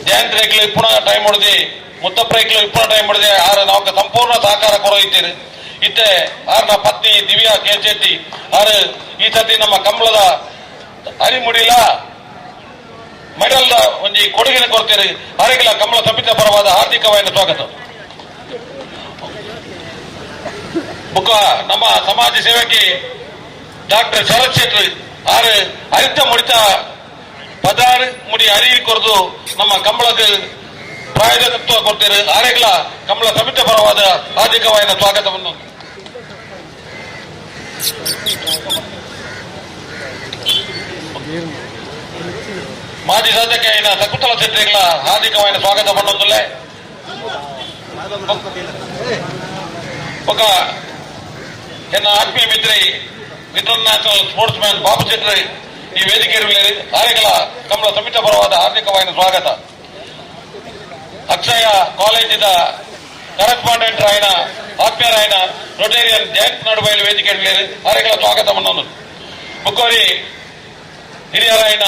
ಜಯಂತ್ ರೇಕ್ಲು ಇಪ್ಪುನ ಟೈಮ್ ಹೊಡೆದಿ ಮುತ್ತಪ್ಪ ರೇಕ್ಲು ಇಪ್ಪುನ ಟೈಮ್ ಹೊಡೆದಿ ಆರು ನಮಕ್ ಸಂಪೂರ್ಣ ಸಹಕಾರ ಕೊರೈತೀರಿ. ಇತ್ತೆ ಆರ್ನ ಪತ್ನಿ ದಿವ್ಯಾ ಕೆ ಶೆಟ್ಟಿ ಆರು ಈ ಸತಿ ನಮ್ಮ ಕಂಬಳದ ಅರಿಮುಡಿಲ ಮೆಡಲ್ದ ಒಂಜಿ ಕೊಡುಗೆನ ಕೊಡ್ತೀರಿ. ಆರೆಗ್ಲ ಕಂಬಳ ಸಮಿತಿ ಪರವಾದ ಹಾರ್ದಿಕವಾದ ಸ್ವಾಗತ. ಬುಕ್ಕ ನಮ್ಮ ಸಮಾಜ ಸೇವಕಿ ಡಾಕ್ಟರ್ ಶರತ್ ಶೆಟ್ಟಿ ಆರು ಅರಿತ ಮುಡಿತ 16 ಮುಡಿ ಅರಿ ಕೊರದು ನಮ್ಮ ಕಂಬಳಕ್ಕೆ ಪ್ರಾಯೋಜಕತ್ವ ಕೊಡ್ತೀರಿ ಆರೆಗ್ಲ ಕಮಲ ಸಮಿತಿ ಪರವಾದ ಹಾರ್ದಿಕವಾದ ಸ್ವಾಗತವನ್ನು. ಮಾಜಿ ಶಾಸಕ అయిన శకుంతల శెట్టిಗಳ హార్దికమైన స్వాగత పన్నులే. ఒక ఎన్న ఆత్మీయ ಮಿತ್ರ international sports man Babu Shetty ಈ ವೇದಿಕೆ ಆರೆಗಳ ಕಮಲ ಸಮಿತಿ ಪರವಾದ ಹಾರ್ದಿಕವಾದ ಸ್ವಾಗತ. ಅಕ್ಷಯ ಕಾಲೇಜಿದ ಕರೆಸ್ಪಾಂಡೆಂಟ್ అయిన ಆತ್ಮೀಯರಾಯನ ರೊಟೇರಿಯನ್ ಜಯಂತ್ ನಡುಬೈಲು ವೇದಿಕೆ ಆರೆಗಳ ಸ್ವಾಗತ ಪನ್ನೊಂದು. ಬುಕ್ಕೋರಿ ಹಿರಿಯರಾಯನ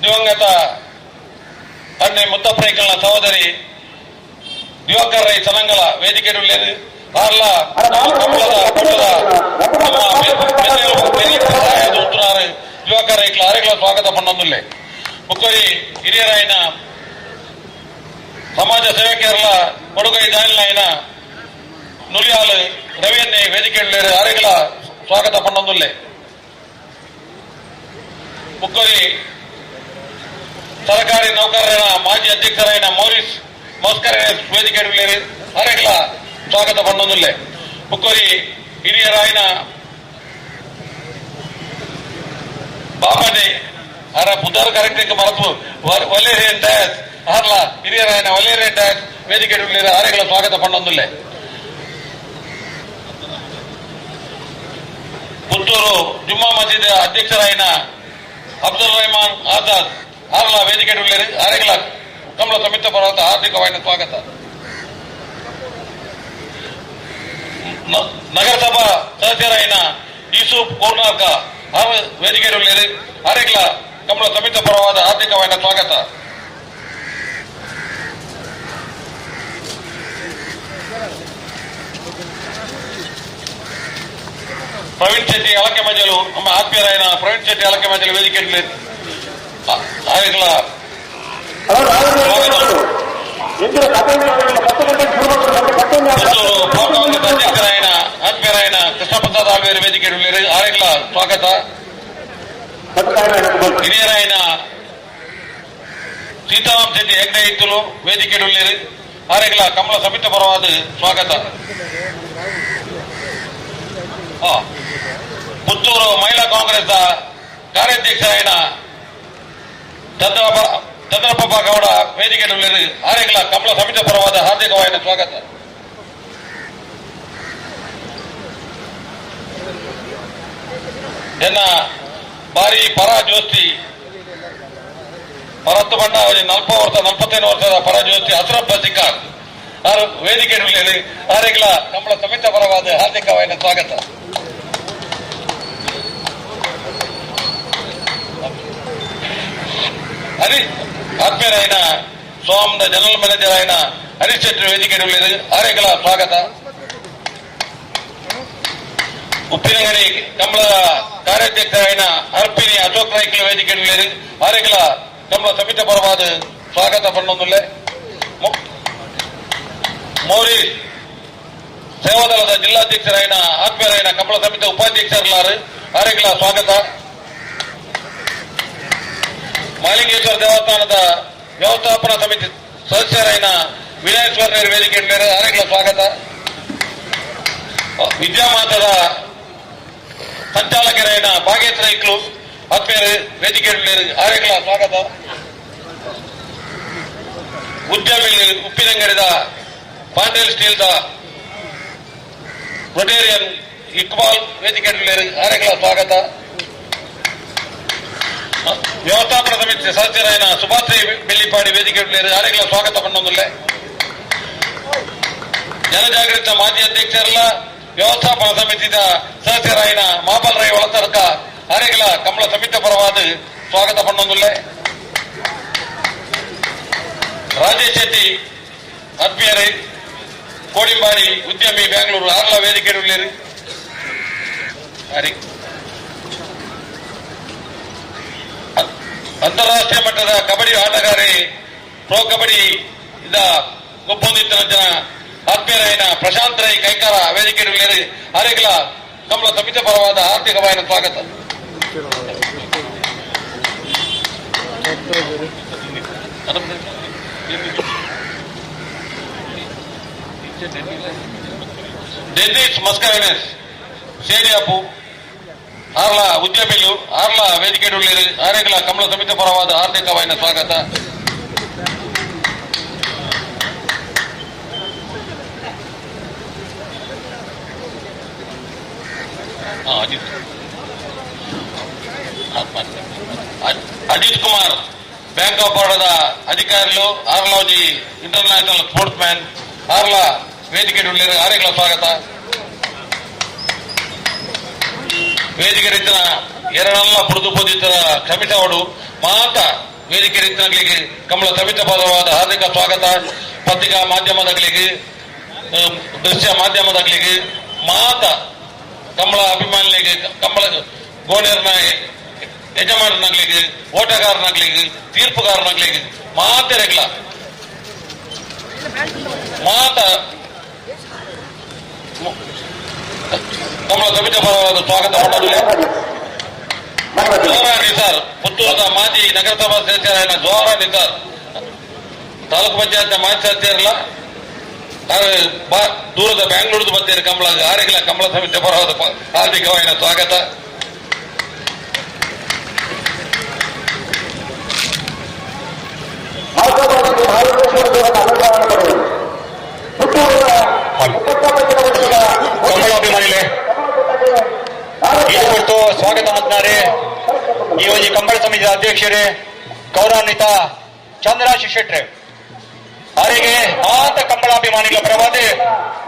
ದಿವಂಗತ ಅಣ್ಣೆ ಮುತ್ತಪ್ರೈಕಲ್ನ ಸಹೋದರಿ ದಿವಾಕರ್ ರೈ ಸಲಂಗಲ ವೇದಿಕೆ ಆರ್ಲ ಕಮಲದ ಕೂಟದ ನಮ್ಮ பெரிய ಸಹಾಯದ ಉತ್ತುನಾರು ದಿವಾಕರ್ ರೈಕ್ಲ ಆರೆಗಳ ಸ್ವಾಗತ ಪನ್ನೊಂದುಲ್ಲೆ. ಬುಕ್ಕೋರಿ ಹಿರಿಯರಾಯನ ಸಮಾಜ ಸೇವಕಿಯರ್ಲ ಕೊಡುಗೈ ದಾನಿಲಾಯನ ನುಲಿಯಾಲು ರವಿಯನ್ನೇ ವೇದಿಕೆ ಆರೆಗಳ ಸ್ವಾಗತ ಪನ್ನೊಂದುಲ್ಲೆ. ಬುಕ್ಕೋರಿ ಸರಕಾರಿ ನೌಕರರ ಮಾಜಿ ಅಧ್ಯಕ್ಷರಾಯನ ಮೌರಿಸ್ ಮಸ್ಕರ್ ವೇದಿಕೆ ಆರೆಗಳ ಸ್ವಾಗತ ಪನ್ನೊಂದುಲ್ಲೆ. ಬುಕ್ಕೋರಿ ಹಿರಿಯರಾಯನ ಬಾಬಣ್ಣೆ ಅರ ಪುದರ್ ಕರೆಕ್ಟ್ ಮರತು ವಲೇರಿಯನ್ ಡಯಾಸ್ ಆರ್ಲ ಹಿರಿಯರಾಯನ ವಲೇರಿಯನ್ ಡಯಾಸ್ ವೇದಿಕೆ ಆರೆಗಳ ಸ್ವಾಗತ ಪನ್ನೊಂದುಲ್ಲೆ. ಪುತ್ತೂರು ಜುಮ್ಮಾ ಮಸೀದ್ ಅಧ್ಯಕ್ಷರಾಯನ ಅಬ್ದುಲ್ ರೆಹಮಾನ್ ಆಜಾದ್ ಆರ್ಲ ವೇದಿಕೆ ಆರೆಗಳ ಕಮಲ ಸಮಿತ ಪರ್ವತ ಹಾರ್ದಿಕವಾದ ಸ್ವಾಗತ. ನಗರಸಭಾ ಸದಸ್ಯರಾಯನ ಯೂಸುಫ್ ಕೋರ್ನಾರ್ಕ ವೇದಿಕೆ ಆರೆಗಳ ಕಮಲ ಸಮಿತ ಪರವಾದ ಹಾರ್ದಿಕವಾದ ಸ್ವಾಗತ. ಪ್ರವೀಣ್ ಶೆಟ್ಟಿ ಅಳಕೆ ಮಜಲು ನಮ್ಮ ಆತ್ಮೀಯರಾಯನ ಪ್ರವೀಣ್ ಶೆಟ್ಟಿ ಅಳಕೆ ಮಜಲು ವೇದಿಕೆ ಆರೆಗಳ ಪುತ್ತೂರು ಬ್ಲಾಕ್ ಕಾಂಗ್ರೆಸ್ ಅಧ್ಯಕ್ಷರಾಯನ ಆತ್ಮೀಯರಾಯನ ಕೃಷ್ಣಪ್ರಸಾದ್ ಆಳ್ವೇರು ವೇದಿಕೆ ಆರೆಗಳ ಸ್ವಾಗತ. ಹಿರಿಯರಾಯನ ಸೀತಾರಾಮ್ ಶೆಟ್ಟಿ ಹೆಗ್ಡೆ ಇತ್ತಲು ವೇದಿಕೆ ಆರೆಗಳ ಕಮಲ ಸಮಿತಿ ಪರವಾದ ಸ್ವಾಗತ. ಪುತ್ತೂರು ಮಹಿಳಾ ಕಾಂಗ್ರೆಸ್ ಕಾರ್ಯಾಧ್ಯಕ್ಷರಾಯನ ಚಂದ್ರಪ್ಪ ಗೌಡ ವೇದಿಕೆ ಆರೆಗಳ ಕಮಲ ಸಮಿತಿ ಪರವಾದ ಹಾರ್ದಿಕವಾದ ಸ್ವಾಗತ. ಎನ್ನ ಬಾರಿ ಪರ ಜೋಸ್ತಿ ಪರತ್ತು ಬಂಡ ನಲ್ಪ ವರ್ಷ 45 ವರ್ಷದ ಪರ ಜೋಸ್ತಿ ಅಶ್ರಫ್ ಬಸಿಕಾರ್ ಆರು ವೇದಿಕೆ ಆರೆಗಳ ಕಮಲ ಸಮಿತಿ ಪರವಾದ ಹಾರ್ದಿಕವಾದ ಸ್ವಾಗತ. ಹರಿ ಆತ್ಮೀಯರಾಯನ ಸೋಮದ ಜನರಲ್ ಮ್ಯಾನೇಜರ್ ಆಯ್ನ ಹರೀಶ್ ಶೆಟ್ಟಿ ವೇದಿಕೆ ಆರೆಗಳ ಸ್ವಾಗತ. ಉಪ್ಪಿನಂಗಡಿ ಕಮಲದ ಕಾರ್ಯಾಧ್ಯಕ್ಷರಾಯನ ಅರ್ಪಿಣಿ ಅಶೋಕ್ ನಾಯ್ಕಲ್ ವೇದಿಕೆ ಆರೆಗಳ ಕಮಲ ಸಮಿತಿ ಪರವಾದ ಸ್ವಾಗತ ಪನ್ನೊಂದುಲ್ಲೆ. ಮೌರಿ ಸೇವಾದಳದ ಜಿಲ್ಲಾಧ್ಯಕ್ಷರಾಯನ ಆತ್ಮೀಯರಾಯನ ಕಮಲ ಸಮಿತಿ ಉಪಾಧ್ಯಕ್ಷರಲಾರು ಆರೆಗಳ ಸ್ವಾಗತ. ಮಾಲಿಂಗೇಶ್ವರ ದೇವಸ್ಥಾನದ ವ್ಯವಸ್ಥಾಪನಾ ಸಮಿತಿ ಸದಸ್ಯರಾಯನ ವಿನಾಯೇಶ್ವರ ವೇದಿಕೆ ಆರೆಗಳ ಸ್ವಾಗತ. ವಿದ್ಯಾಮಾತದ ಸಂಚಾಲಕರಾಯನ ಭಾಗೇಶ್ ರೈಕ್ಲು ಆತ್ಮೀಯ ವೇದಿಕೆ ಆರೆಗಳ ಸ್ವಾಗತ. ಉದ್ಯಮಿ ಉಪ್ಪಿನಂಗಡಿದ ಪಾಂಡೇಲ್ ಸ್ಟೀಲ್ದ ರೊಟೇರಿಯನ್ ಇಕ್ಬಾಲ್ ವೇದಿಕೆ ಆರೆಗಳ ಸ್ವಾಗತ. ವ್ಯವಸ್ಥಾಪನಾ ಸಮಿತಿ ಸದಸ್ಯರಾಯನ ಸುಭಾಶ್ರೀ ಬೆಳ್ಳಿಪಾಡಿ ವೇದಿಕೆ ಆರೆಗಳ ಸ್ವಾಗತ ಪನ್ನೊಂದುಲ್ಲೆ. ಜನಜಾಗೃತ ಮಾಜಿ ಅಧ್ಯಕ್ಷರಲ್ಲ ವ್ಯವಸ್ಥಾಪನಾ ಸಮಿತಿದ ಸದಸ್ಯರಾಯನ ಮಾಬಲ್ ರೈ ಒಳತರ್ಕ ಆರೆಗಳ ಕಮಲ ಸಮಿತಿ ಪರವಾದ ಸ್ವಾಗತ ಪನ್ನೊಂದುಲ್ಲೆ. ರಾಜೇಶ್ ಶೆಟ್ಟಿ ಆತ್ಮೀಯರೇ ಕೋಡಿಂಬಾಡಿ ಉದ್ಯಮಿ ಬೆಂಗಳೂರು ಆರ್ಲ ವೇದಿಕೆ ಹರಿ ಅಂತಾರಾಷ್ಟ್ರೀಯ ಮಟ್ಟದ ಕಬಡ್ಡಿ ಆಟಗಾರಿ ಪ್ರೊ ಕಬಡ್ಡಿ ಇದ ಗೊಪ್ಪೊಂದಿತ್ತಿನ ಜನ ಆತ್ಮೀಯರಾಯನ ಪ್ರಶಾಂತ್ ರೈ ಕೈಕಾರ ವೇದಿಕೆ ಆರೆಗಳ ಕಮಲ ಸಮಿತಿ ಪರವಾದ ಹಾರ್ದಿಕವಾದ ಸ್ವಾಗತ. ಡೆನ್ನಿಸ್ ಮಸ್ಕರೇನಸ್ ಸೇರಿಯಾಪು ಆರ್ಲ ಉದ್ಯಮಿಲು ಆರ್ಲ ವೇದಿಕೆ ಆರೇಗಳ ಕಮಲ ಸಮಿತಿ ಪರವಾದ ಹಾರ್ದಿಕವಾದ ಸ್ವಾಗತ. ಅಜಿತ್ ಅಜಿತ್ ಕುಮಾರ್ ಬ್ಯಾಂಕ್ ಆಫ್ ಬರೋಡದ ಅಧಿಕಾರಿಗಳು ಆರ್ಲಾಜಿ ಇಂಟರ್ನ್ಯಾಷನಲ್ ಸ್ಪೋರ್ಟ್ಸ್ ಮ್ಯಾನ್ ಆರ್ಲ ವೇದಿಕೆ ಆರೇಗಳ ಸ್ವಾಗತ. ವೇದಿಕೆ ರೀತಿಯ ಎರಡಲ್ಲ ಪುಡಿದು ಪೋದಿತರ ಕ್ಷಮಿಸವಡು ಮಾತ ವೇದಿಕೆ ರೀತಿಯ ಕಮಲ ಸಮಿತ ಪದವಾದ ಹಾರ್ದಿಕ ಸ್ವಾಗತ. ಪತ್ರಿಕಾ ಮಾಧ್ಯಮದಗಳಿಗೆ, ದೃಶ್ಯ ಮಾಧ್ಯಮದಗಳಿಗೆ, ಮಾತ ಕಮಲ ಅಭಿಮಾನಿಗಳಿಗೆ, ಕಮಲ ಗೋಣ್ಯರ್ನ ಯಜಮಾನನಾಗ್ಲಿಕ್ಕೆ, ಓಟಗಾರನಾಗ್ಲಿಕ್ಕೆ, ತೀರ್ಪುಗಾರನಾಗ್ಲಿಕ್ಕೆ, ಮಾತೆರೆಗ್ಲ ಮಾತ ಕಮಲ ಸಮಿತಿ ಪರವಾದ ಸ್ವಾಗತ ಮಾಡೋದಿಲ್ಲ. ಜೋರಾ ನಿಸಾರ್, ಪುತ್ತೂರದ ಮಾಜಿ ನಗರಸಭಾ ಸದಸ್ಯರಾದ ಜೋರಾ ನಿಸಾರ್, ತಾಲೂಕು ಪಂಚಾಯತ್ ಮಾಜಿ ಸದಸ್ಯರಲ್ಲ, ದೂರದ ಬ್ಯಾಂಗ್ಳೂರ್ದು ಬಂದಿರ ಕಮಲ ಆರೆಗಳ ಕಮಲ ಸಮಿತಿ ಪರವಾದ ಹಾರ್ದಿಕವಾದ ಸ್ವಾಗತ. ಕಮಲಾಭಿಮಾನಿಗಳೇ, ಈ ಹೊತ್ತು ಸ್ವಾಗತ ಮಾಡ್ತಾರೆ ಈ ಒಂದು ಕಂಬಳ ಸಮಿತಿಯ ಅಧ್ಯಕ್ಷರೇ ಗೌರವಾನ್ವಿತ ಚಂದ್ರಾಶಿ ಶೆಟ್ರೆ ಅವರಿಗೆ ಆತ ಕಂಬಳಾಭಿಮಾನಿಗಳ ಪರವಾದ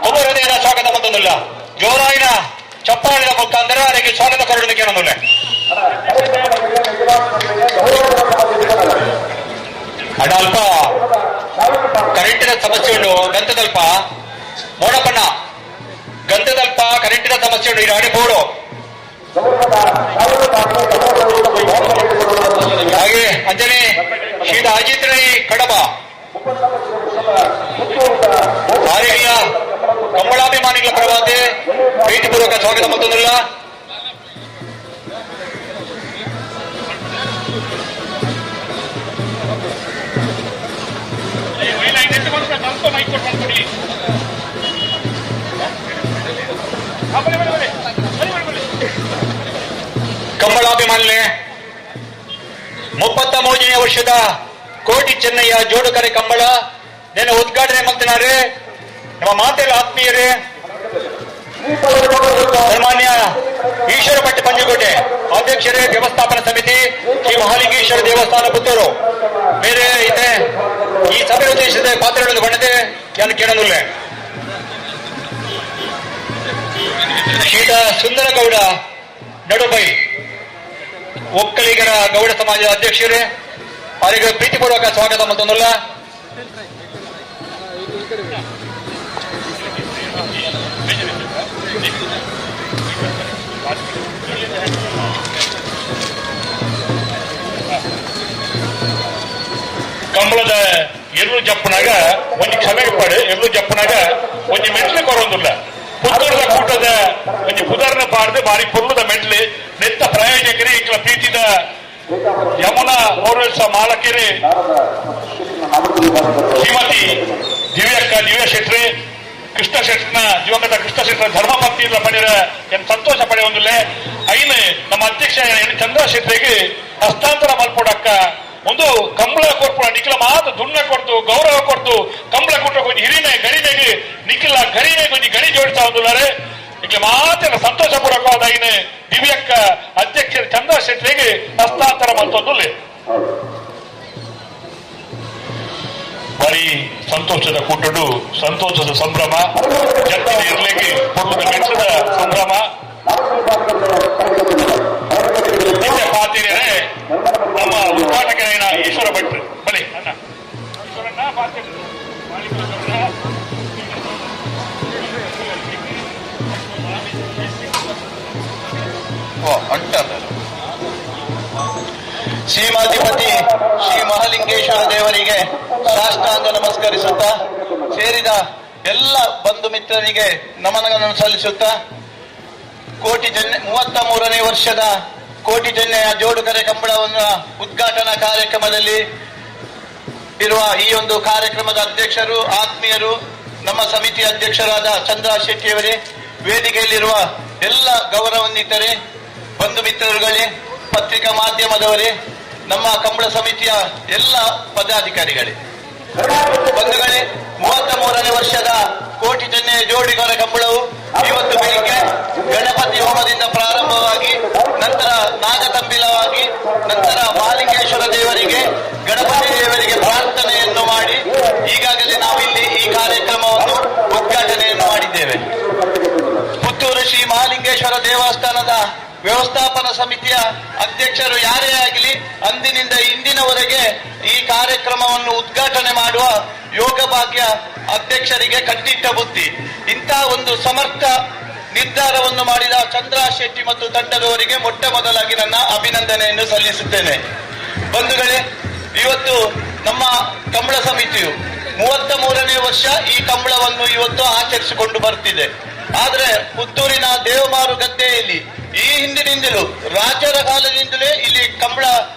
ತುಂಬ ಹೃದಯದ ಸ್ವಾಗತ ಮತ್ತೊಂದಿಲ್ಲ ಜೋರಾಯಿನ ಚಪ್ಪಾಳಿನ ಮುಖಾಂತರ ಅವರಿಗೆ ಸ್ವಾಗತ ಕೊರಡೋದಕ್ಕೆ ಏನೊಂದಿಲ್ಲ. ಅಡ ಅಲ್ಪ ಕರೆಂಟಿನ ಸಮಸ್ಯೆ ಉಂಟು. ಗಂತದಲ್ಪ ಮೋಡಪ್ಪಣ್ಣ ಗಂತದಲ್ಪ ಕರೆಂಟಿನ ಸಮಸ್ಯೆ ಉಂಟು. ಈ ಬೋಡು ಹಾಗೆ ಅಂಜನೆ ಶ್ರೀ ಅಜಿತ್ ರೈ ಕಡಬ ಆರೆಗಳ ಕಂಬಳಾಭಿಮಾನಿಗಳ ಪರವಾದ ಪ್ರೀತಿಪೂರ್ವಕ ಸ್ವಾಗತ ಮತ್ತೊಂದಿಲ್ಲ. ಕಂಬಳಾಭಿಮಾನಿಗಳೇ, 33ನೇ ವರ್ಷದ ಕೋಟಿ ಚೆನ್ನಯ್ಯ ಜೋಡುಕರೆ ಕಂಬಳ ನಿನ್ನೆ ಉದ್ಘಾಟನೆ ಮಾಡ್ತಿದ್ದಾರೆ ನಮ್ಮ ಮಾತೆಲ್ಲ ಆತ್ಮೀಯರೇ ಸನ್ಮಾನ್ಯ ಈಶ್ವರ ಭಟ್ ಪಂಜುಕೋಟೆ ಅಧ್ಯಕ್ಷರೇ, ವ್ಯವಸ್ಥಾಪನಾ ಸಮಿತಿ, ಶ್ರೀ ಮಹಾಲಿಂಗೇಶ್ವರ ದೇವಸ್ಥಾನ ಪುತ್ತೂರು. ಬೇರೆ ಇದೆ ಈ ಸಭೆ ಉದ್ದೇಶಿಸಿದ ಪಾತ್ರಗಳನ್ನು ಬಣ್ಣದೆ ಯಾನು ಕೇಳನುಲ್ಲೆ. ಶ್ರೀತ ಸುಂದರಗೌಡ ನಡುಬೈ ಒಕ್ಕಲಿಗರ ಗೌಡ ಸಮಾಜದ ಅಧ್ಯಕ್ಷರೇ, ಅವರಿಗೆ ಪ್ರೀತಿಪೂರ್ವಕ ಸ್ವಾಗತ ಮತ್ತೊಂದಲ್ಲ. ಕಂಬಳದ ಎರ್ರು ಜಪ್ಪನಾಗ ಒಂಜಿ ಕ್ಷಮೆ ಪಾಡು, ಎರ್ರು ಜಪ್ಪನಾಗ ಒಂಜಿ ಮೆಟ್ಲು ಕೊರೊಂದುಲ್ಲ. ಪುತ್ತೂರದ ಕೂಟದ ಒಂಜಿ ಪುದರ್ನ ಪಾಡ್ದು ಬಾರಿ ಪೊರ್ಲುದ ಮೆಟ್ಲು. ನೆತ್ತ ಪ್ರಾಯೋಜಕರಿ ಇಂಕ್ಲ ಪ್ರೀತಿದ ಯಮುನಾ ಬೋರ್ವೆಲ್ಸ್ ಮಾಲಕರಿ ಶ್ರೀಮತಿ ದಿವ್ಯಕ್ಕ ದಿವ್ಯ ಶೆಟ್ರಿ, ಕೃಷ್ಣ ಶೆಟ್ನ ದಿವಂಗತ ಕೃಷ್ಣ ಶೆಟ್ಟರ ಧರ್ಮಪತ್ನಿ ಪಡೆದ ಎನ್ ಸಂತೋಷ ಪಡೆಯೊಂದಿಲ್ಲ. ಐನು ನಮ್ಮ ಅಧ್ಯಕ್ಷ ಎನ್ ಚಂದ್ರ ಶೆಟ್ರಿಗೆ ಹಸ್ತಾಂತರ ಮಲ್ಪೊಡಕ್ಕ ಒಂದು ಕಂಬಳ ಕೊರ್ಪುಣ ನಿಖಿಲ ಮಾತು ದುಣ್ಣ ಕೊಡ್ತು ಗೌರವ ಕೊಡ್ತು ಕಂಬಳ ಕೊಟ್ಟ ಕೊಂಚ ಹಿರಿಮೆ ಗರಿಮೆಗೆ ನಿಖಿಲ ಗರಿಮೆ ಕೊಂಚ ಗರಿ ಜೋಡಿಸ್ತಾ ಒಂದುಲ್ಲಾರೆ. ಇಕ್ಲ ಮಾತೆಲ್ಲ ಸಂತೋಷ ಪೂರ್ವಕವಾದ ಐನು ದಿವ್ಯಕ್ಕ ಅಧ್ಯಕ್ಷ ಚಂದ್ರ ಶೆಟ್ರಿಗೆ ಹಸ್ತಾಂತರ ಮಲ್ತೊಂದುಲ್ಲೆ. ಬಾರಿ ಸಂತೋಷದ ಕೂಟಡು, ಸಂತೋಷದ ಸಂಭ್ರಮ, ಜತ್ತಿನ ಇರ್ಲಿಕ್ಕೆ ಪೊರ್ಲುದ ಮೆಚ್ಚದ ಸಂಭ್ರಮ. ನಿತ್ಯ ಪಾತಿರೇ ನಮ್ಮ ಉದ್ಘಾಟಕರಾದ ಈಶ್ವರ ಭಟ್ ಬಲಿ ಅಣ್ಣ ಈಶ್ವರಣ್ಣ ಪಾತ್ರೆ. ಸೀಮಾಧಿಪತಿ ಶ್ರೀ ಮಹಾಲಿಂಗೇಶ್ವರ ದೇವರಿಗೆ ಸಾಷ್ಟಾಂಗ ನಮಸ್ಕರಿಸುತ್ತಾ, ಸೇರಿದ ಎಲ್ಲ ಬಂಧು ಮಿತ್ರರಿಗೆ ನಮನಗಳನ್ನು ಸಲ್ಲಿಸುತ್ತಾ, ಕೋಟಿ ಚೆನ್ನ 33ನೇ ವರ್ಷದ ಕೋಟಿ ಚೆನ್ನಯ ಜೋಡುಕರೆ ಕಂಬಳವನ್ನು ಉದ್ಘಾಟನಾ ಕಾರ್ಯಕ್ರಮದಲ್ಲಿ ಇರುವ ಈ ಒಂದು ಕಾರ್ಯಕ್ರಮದ ಅಧ್ಯಕ್ಷರು, ಆತ್ಮೀಯರು, ನಮ್ಮ ಸಮಿತಿ ಅಧ್ಯಕ್ಷರಾದ ಚಂದ್ರ ಶೆಟ್ಟಿಯವರೇ, ವೇದಿಕೆಯಲ್ಲಿರುವ ಎಲ್ಲ ಗೌರವಾನ್ವಿತರೇ, ಬಂಧು ಮಿತ್ರರುಗಳೇ, ಪತ್ರಿಕಾ ಮಾಧ್ಯಮದವರೇ, ನಮ್ಮ ಕಂಬಳ ಸಮಿತಿಯ ಎಲ್ಲ ಪದಾಧಿಕಾರಿಗಳೇ, ಬಂಧುಗಳೇ, 33ನೇ ವರ್ಷದ ಕೋಟಿ ಚೆನ್ನಯ ಜೋಡಿಗರ ಕಂಬಳವು ಇವತ್ತು ಬೆಳಿಗ್ಗೆ ಗಣಪತಿ ಹೋಮದಿಂದ ಪ್ರಾರಂಭವಾಗಿ ನಂತರ ನಾಗತಂಬಿಲವಾಗಿ ನಂತರ ಮಹಾಲಿಂಗೇಶ್ವರ ದೇವರಿಗೆ, ಗಣಪತಿ ದೇವರಿಗೆ ಪ್ರಾರ್ಥನೆಯನ್ನು ಮಾಡಿ ಈಗಾಗಲೇ ನಾವಿಲ್ಲಿ ಈ ಕಾರ್ಯಕ್ರಮವನ್ನು ಉದ್ಘಾಟನೆಯನ್ನು ಮಾಡಿದ್ದೇವೆ. ಪುತ್ತೂರು ಶ್ರೀ ಮಹಾಲಿಂಗೇಶ್ವರ ದೇವಸ್ಥಾನದ ವ್ಯವಸ್ಥಾಪನಾ ಸಮಿತಿಯ ಅಧ್ಯಕ್ಷರು ಯಾರೇ ಆಗಲಿ ಅಂದಿನಿಂದ ಇಂದಿನವರೆಗೆ ಈ ಕಾರ್ಯಕ್ರಮವನ್ನು ಉದ್ಘಾಟನೆ ಮಾಡುವ ಯೋಗ ಭಾಗ್ಯ ಅಧ್ಯಕ್ಷರಿಗೆ ಕಟ್ಟಿಟ್ಟ ಬುತ್ತಿ. ಇಂತಹ ಒಂದು ಸಮರ್ಥ ನಿರ್ಧಾರವನ್ನು ಮಾಡಿದ ಚಂದ್ರ ಶೆಟ್ಟಿ ಮತ್ತು ತಂಡದವರಿಗೆ ಮೊಟ್ಟ ಮೊದಲಾಗಿ ನನ್ನ ಅಭಿನಂದನೆಯನ್ನು ಸಲ್ಲಿಸುತ್ತೇನೆ. ಬಂಧುಗಳೇ, ಇವತ್ತು ನಮ್ಮ ಕಂಬಳ ಸಮಿತಿಯು 33ನೇ ವರ್ಷ ಈ ಕಂಬಳವನ್ನು ಇವತ್ತು ಆಚರಿಸಿಕೊಂಡು ಬರ್ತಿದೆ. ಆದರೆ ಪುತ್ತೂರಿನ ದೇವಮಾರು ಗದ್ದೆಯಲ್ಲಿ ಈ ಹಿಂದಿನಿಂದಲೂ, ರಾಜರ ಕಾಲದಿಂದಲೇ ಇಲ್ಲಿ ಕಂಬಳ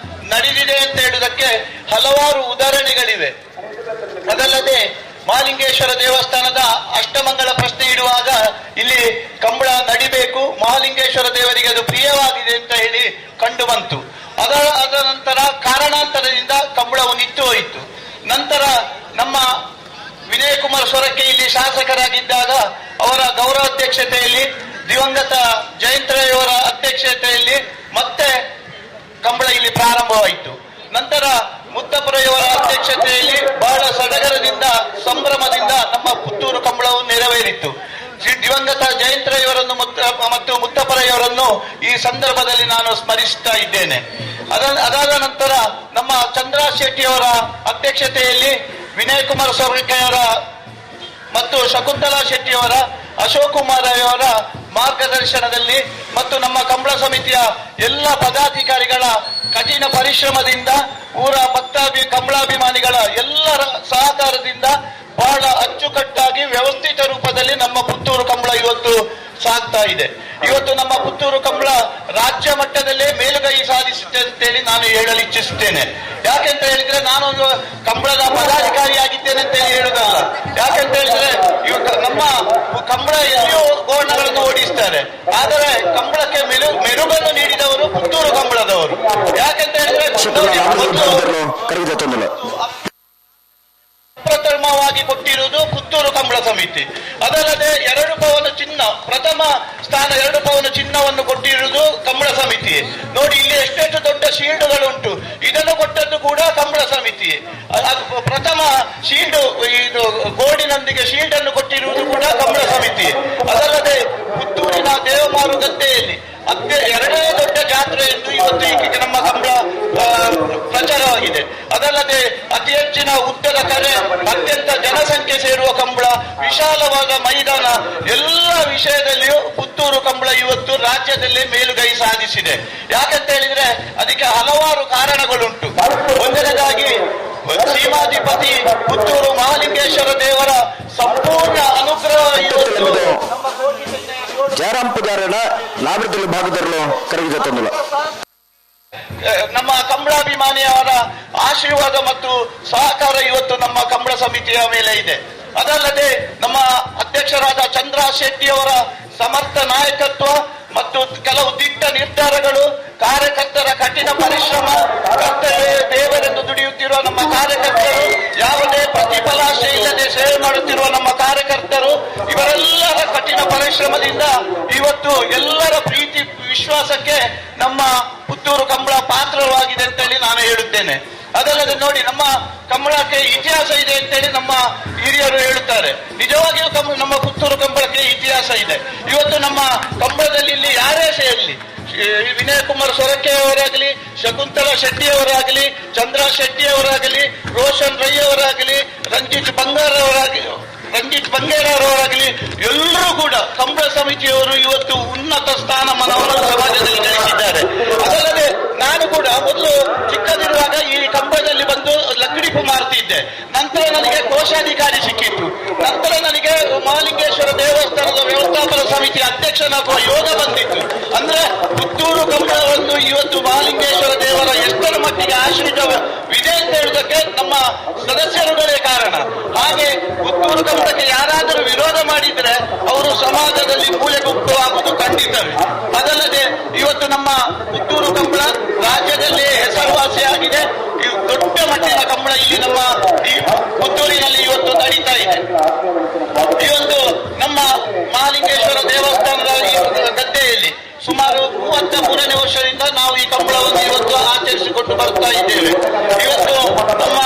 ನಡೆದಿದೆ ಅಂತ ಹೇಳುವುದಕ್ಕೆ ಹಲವಾರು ಉದಾಹರಣೆಗಳಿವೆ. ಅದಲ್ಲದೆ ಮಹಾಲಿಂಗೇಶ್ವರ ದೇವಸ್ಥಾನದ ಅಷ್ಟಮಂಗಳ ಪ್ರಶ್ನೆ ಇಡುವಾಗ ಇಲ್ಲಿ ಕಂಬಳ ನಡಿಬೇಕು, ಮಹಾಲಿಂಗೇಶ್ವರ ದೇವರಿಗೆ ಅದು ಪ್ರಿಯವಾಗಿದೆ ಅಂತ ಹೇಳಿ ಕಂಡು ಬಂತು. ಅದರ ನಂತರ ಕಾರಣಾಂತರದಿಂದ ಕಂಬಳವು ನಿಂತು ಹೋಯಿತು. ನಂತರ ನಮ್ಮ ವಿನಯ್ ಕುಮಾರ್ ಸೊರಕೆ ಇಲ್ಲಿ ಶಾಸಕರಾಗಿದ್ದಾಗ ಅವರ ಗೌರವಾಧ್ಯಕ್ಷತೆಯಲ್ಲಿ, ದಿವಂಗತ ಜಯಂತರಯವರ ಅಧ್ಯಕ್ಷತೆಯಲ್ಲಿ ಮತ್ತೆ ಕಂಬಳ ಇಲ್ಲಿ ಪ್ರಾರಂಭವಾಯಿತು. ನಂತರ ಮುತ್ತಪುರೆಯವರ ಅಧ್ಯಕ್ಷತೆಯಲ್ಲಿ ಬಹಳ ಸಡಗರದಿಂದ, ಸಂಭ್ರಮದಿಂದ ನಮ್ಮ ಪುತ್ತೂರು ಕಂಬಳವು ನೆರವೇರಿತು. ದಿವಂಗತ ಜಯಂತರಯವರನ್ನು ಮತ್ತು ಮುತ್ತಪುರೆಯವರನ್ನು ಈ ಸಂದರ್ಭದಲ್ಲಿ ನಾನು ಸ್ಮರಿಸ್ತಾ ಇದ್ದೇನೆ. ಅದಾದ ನಂತರ ನಮ್ಮ ಚಂದ್ರ ಶೆಟ್ಟಿಯವರ ಅಧ್ಯಕ್ಷತೆಯಲ್ಲಿ ವಿನಯ್ ಕುಮಾರ್ ಸೊರಕೆಯವರ ಮತ್ತು ಶಕುಂತಲಾ ಶೆಟ್ಟಿಯವರ, ಅಶೋಕ್ ಕುಮಾರ್ ಅವರ ಮಾರ್ಗದರ್ಶನದಲ್ಲಿ ಮತ್ತು ನಮ್ಮ ಕಂಬಳ ಸಮಿತಿಯ ಎಲ್ಲ ಪದಾಧಿಕಾರಿಗಳ ಕಠಿಣ ಪರಿಶ್ರಮದಿಂದ, ಊರ ಭಕ್ತಾಭಿ ಕಂಬಳಾಭಿಮಾನಿಗಳ ಎಲ್ಲರ ಸಹಕಾರದಿಂದ ಬಹಳ ಅಚ್ಚುಕಟ್ಟಾಗಿ ವ್ಯವಸ್ಥಿತ ರೂಪದಲ್ಲಿ ನಮ್ಮ ಪುತ್ತೂರು ಕಂಬಳ ಇವತ್ತು ಸಾಗ್ತಾ ಇದೆ. ಇವತ್ತು ನಮ್ಮ ಪುತ್ತೂರು ಕಂಬಳ ರಾಜ್ಯ ಮಟ್ಟದಲ್ಲೇ ಮೇಲುಗೈ ಸಾಧಿಸುತ್ತೆ ಅಂತೇಳಿ ನಾನು ಹೇಳಲು ಇಚ್ಛಿಸುತ್ತೇನೆ. ಯಾಕೆಂತ ಹೇಳಿದ್ರೆ ನಾನೊಂದು ಕಂಬಳದ ಪದಾಧಿಕಾರಿಯಾಗಿದ್ದೇನೆ ಅಂತ ಹೇಳಿ ಹೇಳುದಲ್ಲ. ಯಾಕೆಂತ ಹೇಳಿದ್ರೆ ಇವಾಗ ನಮ್ಮ ಕಂಬಳ ಎಲ್ಲಿಯೋ ಗೋಣಗಳನ್ನು ಓಡಿಸ್ತಾರೆ, ಆದರೆ ಕಂಬಳಕ್ಕೆ ಮೆರುಗನ್ನು ನೀಡಿದವರು ಪುತ್ತೂರು ಕಂಬಳದವರು. ಯಾಕೆಂತ ಹೇಳಿದ್ರೆ ಪ್ರಥಮವಾಗಿ ಕೊಟ್ಟಿರುವುದು ಪುತ್ತೂರು ಕಂಬಳ ಸಮಿತಿ. ಅದಲ್ಲದೆ 2 ಪವನು ಚಿನ್ನ, ಪ್ರಥಮ ಸ್ಥಾನ 2 ಪವನು ಚಿನ್ನವನ್ನು ಕೊಟ್ಟಿರುವುದು ಕಂಬಳ ಸಮಿತಿ. ನೋಡಿ, ಇಲ್ಲಿ ಎಷ್ಟೆಷ್ಟು ದೊಡ್ಡ ಶೀಲ್ಡುಗಳುಂಟು, ಇದನ್ನು ಕೊಟ್ಟದ್ದು ಕೂಡ ಕಂಬಳ ಸಮಿತಿ. ಪ್ರಥಮ ಶೀಲ್ಡ್, ಇದು ಗೋಲ್ಡಿನೊಂದಿಗೆ ಶೀಲ್ಡ್ ಅನ್ನು ಕೊಟ್ಟಿರುವುದು ಕೂಡ ಕಂಬಳ ಸಮಿತಿ. ಅದಲ್ಲದೆ ಪುತ್ತೂರಿನ ದೇವಮಾರು ಗದ್ದೆಯಲ್ಲಿ 2ನೇ ದೊಡ್ಡ ಜಾತ್ರೆ ಎಂದು ಇವತ್ತು ಈಗ ನಮ್ಮ ಕಂಬಳ ಪ್ರಚಾರವಾಗಿದೆ. ಅದಲ್ಲದೆ ಅತಿ ಹೆಚ್ಚಿನ ಉದ್ದದ ಕರೆ, ಅತ್ಯಂತ ಜನಸಂಖ್ಯೆ ಸೇರುವ ಕಂಬಳ, ವಿಶಾಲವಾದ ಮೈದಾನ, ಎಲ್ಲ ವಿಷಯದಲ್ಲಿಯೂ ಪುತ್ತೂರು ಕಂಬಳ ಇವತ್ತು ರಾಜ್ಯದಲ್ಲೇ ಮೇಲುಗೈ ಸಾಧಿಸಿದೆ. ಯಾಕಂತ ಹೇಳಿದ್ರೆ ಅದಕ್ಕೆ ಹಲವಾರು ಕಾರಣಗಳುಂಟು. ಒಂದನೇದಾಗಿ ಸೀಮಾಧಿಪತಿ ಪುತ್ತೂರು ಮಹಾಲಿಂಗೇಶ್ವರ ದೇವರ ಸಂಪೂರ್ಣ ಅನುಗ್ರಹ ಇವತ್ತು ಜಯರಾಮ್ ಪೂಜಾರನ ಲಾಭದಲ್ಲಿ ಭಾಗದರಲು ಕರಗಿದ ತಂದಲು ನಮ್ಮ ಕಂಬಳಾಭಿಮಾನಿಯವರ ಆಶೀರ್ವಾದ ಮತ್ತು ಸಹಕಾರ ಇವತ್ತು ನಮ್ಮ ಕಂಬಳ ಸಮಿತಿಯ ಮೇಲೆ ಇದೆ. ಅದಲ್ಲದೆ ನಮ್ಮ ಅಧ್ಯಕ್ಷರಾದ ಚಂದ್ರ ಶೆಟ್ಟಿಯವರ ಸಮರ್ಥ ನಾಯಕತ್ವ ಮತ್ತು ಕೆಲವು ದಿಟ್ಟ ನಿರ್ಧಾರಗಳು, ಕಾರ್ಯಕರ್ತರ ಕಠಿಣ ಪರಿಶ್ರಮ, ಕರ್ತವ್ಯ ದೇವರೆಂದು ದುಡಿಯುತ್ತಿರುವ ನಮ್ಮ ಕಾರ್ಯಕರ್ತರು, ಯಾವುದೇ ಪ್ರತಿಫಲಾಶೆ ಇಲ್ಲದೆ ಸೇವೆ ಮಾಡುತ್ತಿರುವ ನಮ್ಮ ಕಾರ್ಯಕರ್ತರು, ಇವರೆಲ್ಲರ ಕಠಿಣ ಪರಿಶ್ರಮದಿಂದ ಇವತ್ತು ಎಲ್ಲರ ಪ್ರೀತಿ ವಿಶ್ವಾಸಕ್ಕೆ ನಮ್ಮ ಪುತ್ತೂರು ಕಂಬಳ ಪಾತ್ರವಾಗಿದೆ ಅಂತೇಳಿ ನಾನು ಹೇಳುತ್ತೇನೆ. ಅದಲ್ಲದೆ ನೋಡಿ, ನಮ್ಮ ಕಂಬಳಕ್ಕೆ ಇತಿಹಾಸ ಇದೆ ಅಂತೇಳಿ ನಮ್ಮ ಹಿರಿಯರು ಹೇಳುತ್ತಾರೆ. ನಿಜವಾಗಿಯೂ ನಮ್ಮ ಪುತ್ತೂರು ಕಂಬಳಕ್ಕೆ ಇತಿಹಾಸ ಇದೆ. ಇವತ್ತು ನಮ್ಮ ಕಂಬಳದಲ್ಲಿ ಇಲ್ಲಿ ಯಾರೇ ಸೇರಲಿ, ವಿನಯ್ ಕುಮಾರ್ ಸೊರಕೆ ಅವರಾಗಲಿ, ಶಕುಂತಲಾ ಶೆಟ್ಟಿ ಅವರಾಗಲಿ, ಚಂದ್ರ ಶೆಟ್ಟಿ ಅವರಾಗಲಿ, ರೋಷನ್ ರೈ ಅವರಾಗಲಿ, ರಂಜಿತ್ ಬಂಗೇರವರಾಗಲಿ, ಎಲ್ಲರೂ ಕೂಡ ಕಂಬಳ ಸಮಿತಿಯವರು ಇವತ್ತು ಉನ್ನತ ಸ್ಥಾನಮಾನವನ್ನು ಸಮಾಜದಲ್ಲಿ ಗಳಿಸಿದ್ದಾರೆ. ಅದಲ್ಲದೆ ನಾನು ಕೂಡ ಮೊದಲು ಚಿಕ್ಕದಿರುವಾಗ ಈ ಕಂಬಳದಲ್ಲಿ ಬಂದು ಲಕ್ಕಡಿಪು ಮಾರ್ತಿದ್ದೆ. ನಂತರ ನನಗೆ ಕೋಶಾಧಿಕಾರಿ ಸಿಕ್ಕಿತ್ತು. ನಂತರ ನನಗೆ ಮಹಾಲಿಂಗೇಶ್ವರ ದೇವಸ್ಥಾನದ ವ್ಯವಸ್ಥಾಪನಾ ಸಮಿತಿ ಅಧ್ಯಕ್ಷನಾಗುವ ಯೋಗ ಬಂದಿತ್ತು. ಅಂದ್ರೆ ಪುತ್ತೂರು ಕಂಬಳವನ್ನು ಇವತ್ತು ಮಹಾಲಿಂಗೇಶ್ವರ ದೇವರ ಎಷ್ಟರ ಮಟ್ಟಿಗೆ ಆಶೀರ್ವಾದವಿದೆ ಅಂತ ಹೇಳುವುದಕ್ಕೆ ನಮ್ಮ ಸದಸ್ಯರುಗಳೇ ಕಾರಣ. ಹಾಗೆ ಪುತ್ತೂರು ಕಂಬಳಕ್ಕೆ ಯಾರಾದರೂ ವಿರೋಧ ಮಾಡಿದ್ರೆ ಅವರು ಸಮಾಜದಲ್ಲಿ ಮೂಲೆ ಗುಂಪು ಆಗುವುದು ಖಂಡಿತವೇ. ಅದಲ್ಲದೆ ಇವತ್ತು ನಮ್ಮ ಪುತ್ತೂರು ಕಂಬಳ ರಾಜ್ಯದಲ್ಲಿ ಹೆಸರುವಾಸಿಯಾಗಿದೆ. ಈ ದೊಡ್ಡ ಮಟ್ಟಿನ ಕಂಬಳ ಇಲ್ಲಿ ನಮ್ಮ ಈ ಪುತ್ತೂರಿನಲ್ಲಿ ಇವತ್ತು ನಡೀತಾ ಇದೆ. ಇವತ್ತು ನಮ್ಮ ಮಹಾಲಿಂಗೇಶ್ವರ ದೇವಸ್ಥಾನದ ಈ ಗದ್ದೆಯಲ್ಲಿ ಸುಮಾರು 33ನೇ ವರ್ಷದಿಂದ ನಾವು ಈ ಕಂಬಳವನ್ನು ಇವತ್ತು ಆಚರಿಸಿಕೊಂಡು ಬರ್ತಾ ಇದ್ದೇವೆ. ಇವತ್ತು ನಮ್ಮ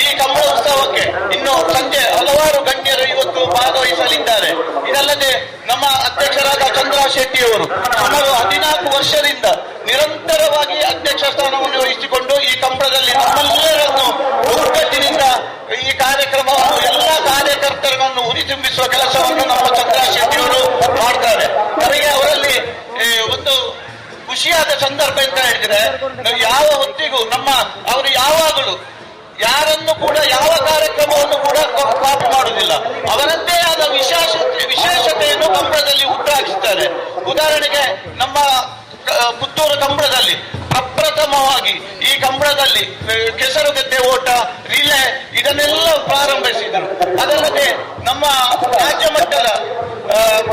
ಈ ಕಂಬಳ ಉತ್ಸವಕ್ಕೆ ಇನ್ನು ಸಂಜೆ ಹಲವಾರು ಗಣ್ಯರು ಇವತ್ತು ಭಾಗವಹಿಸಲಿದ್ದಾರೆ. ಇದಲ್ಲದೆ ನಮ್ಮ ಅಧ್ಯಕ್ಷರಾದ ಚಂದ್ರ ಶೆಟ್ಟಿಯವರು ಸುಮಾರು 14 ವರ್ಷದಿಂದ ನಿರಂತರವಾಗಿ ಅಧ್ಯಕ್ಷ ಸ್ಥಾನವನ್ನು ವಹಿಸಿಕೊಂಡು ಈ ಕಂಬಳದಲ್ಲಿ ನಮ್ಮೆಲ್ಲರನ್ನು ಒಗ್ಗಟ್ಟಿನಿಂದ ಈ ಕಾರ್ಯಕ್ರಮವನ್ನು ಎಲ್ಲ ಕಾರ್ಯಕರ್ತರನ್ನು ಹುರಿದುಂಬಿಸುವ ಕೆಲಸವನ್ನು ನಮ್ಮ ಚಂದ್ರ ಶೆಟ್ಟಿಯವರು ಮಾಡ್ತಾರೆ. ನಮಗೆ ಅವರಲ್ಲಿ ಒಂದು ಖುಷಿಯಾದ ಸಂದರ್ಭ ಅಂತ ಹೇಳಿದ್ರೆ, ನಾವು ಯಾವ ಹೊತ್ತಿಗೂ ನಮ್ಮ ಅವರು ಯಾವಾಗಲೂ ಯಾರನ್ನು ಕೂಡ ಯಾವ ಕಾರ್ಯಕ್ರಮವನ್ನು ಕೂಡ ಕಾಪಿ ಮಾಡುವುದಿಲ್ಲ. ಅವರದ್ದೇ ಆದ ವಿಶೇಷತೆಯನ್ನು ಕಂಬಳದಲ್ಲಿ ಹುಟ್ಟುಹಾಕಿಸುತ್ತಾರೆ. ಉದಾಹರಣೆಗೆ ನಮ್ಮ ಪುತ್ತೂರು ಕಂಬಳದಲ್ಲಿ ಪ್ರಪ್ರಥಮವಾಗಿ ಈ ಕಂಬಳದಲ್ಲಿ ಕೆಸರುಗದ್ದೆ ಓಟ, ರಿಲೇ ಇದನ್ನೆಲ್ಲ ಪ್ರಾರಂಭಿಸಿದರು. ಅದಲ್ಲದೆ ನಮ್ಮ ರಾಜ್ಯ ಮಟ್ಟದ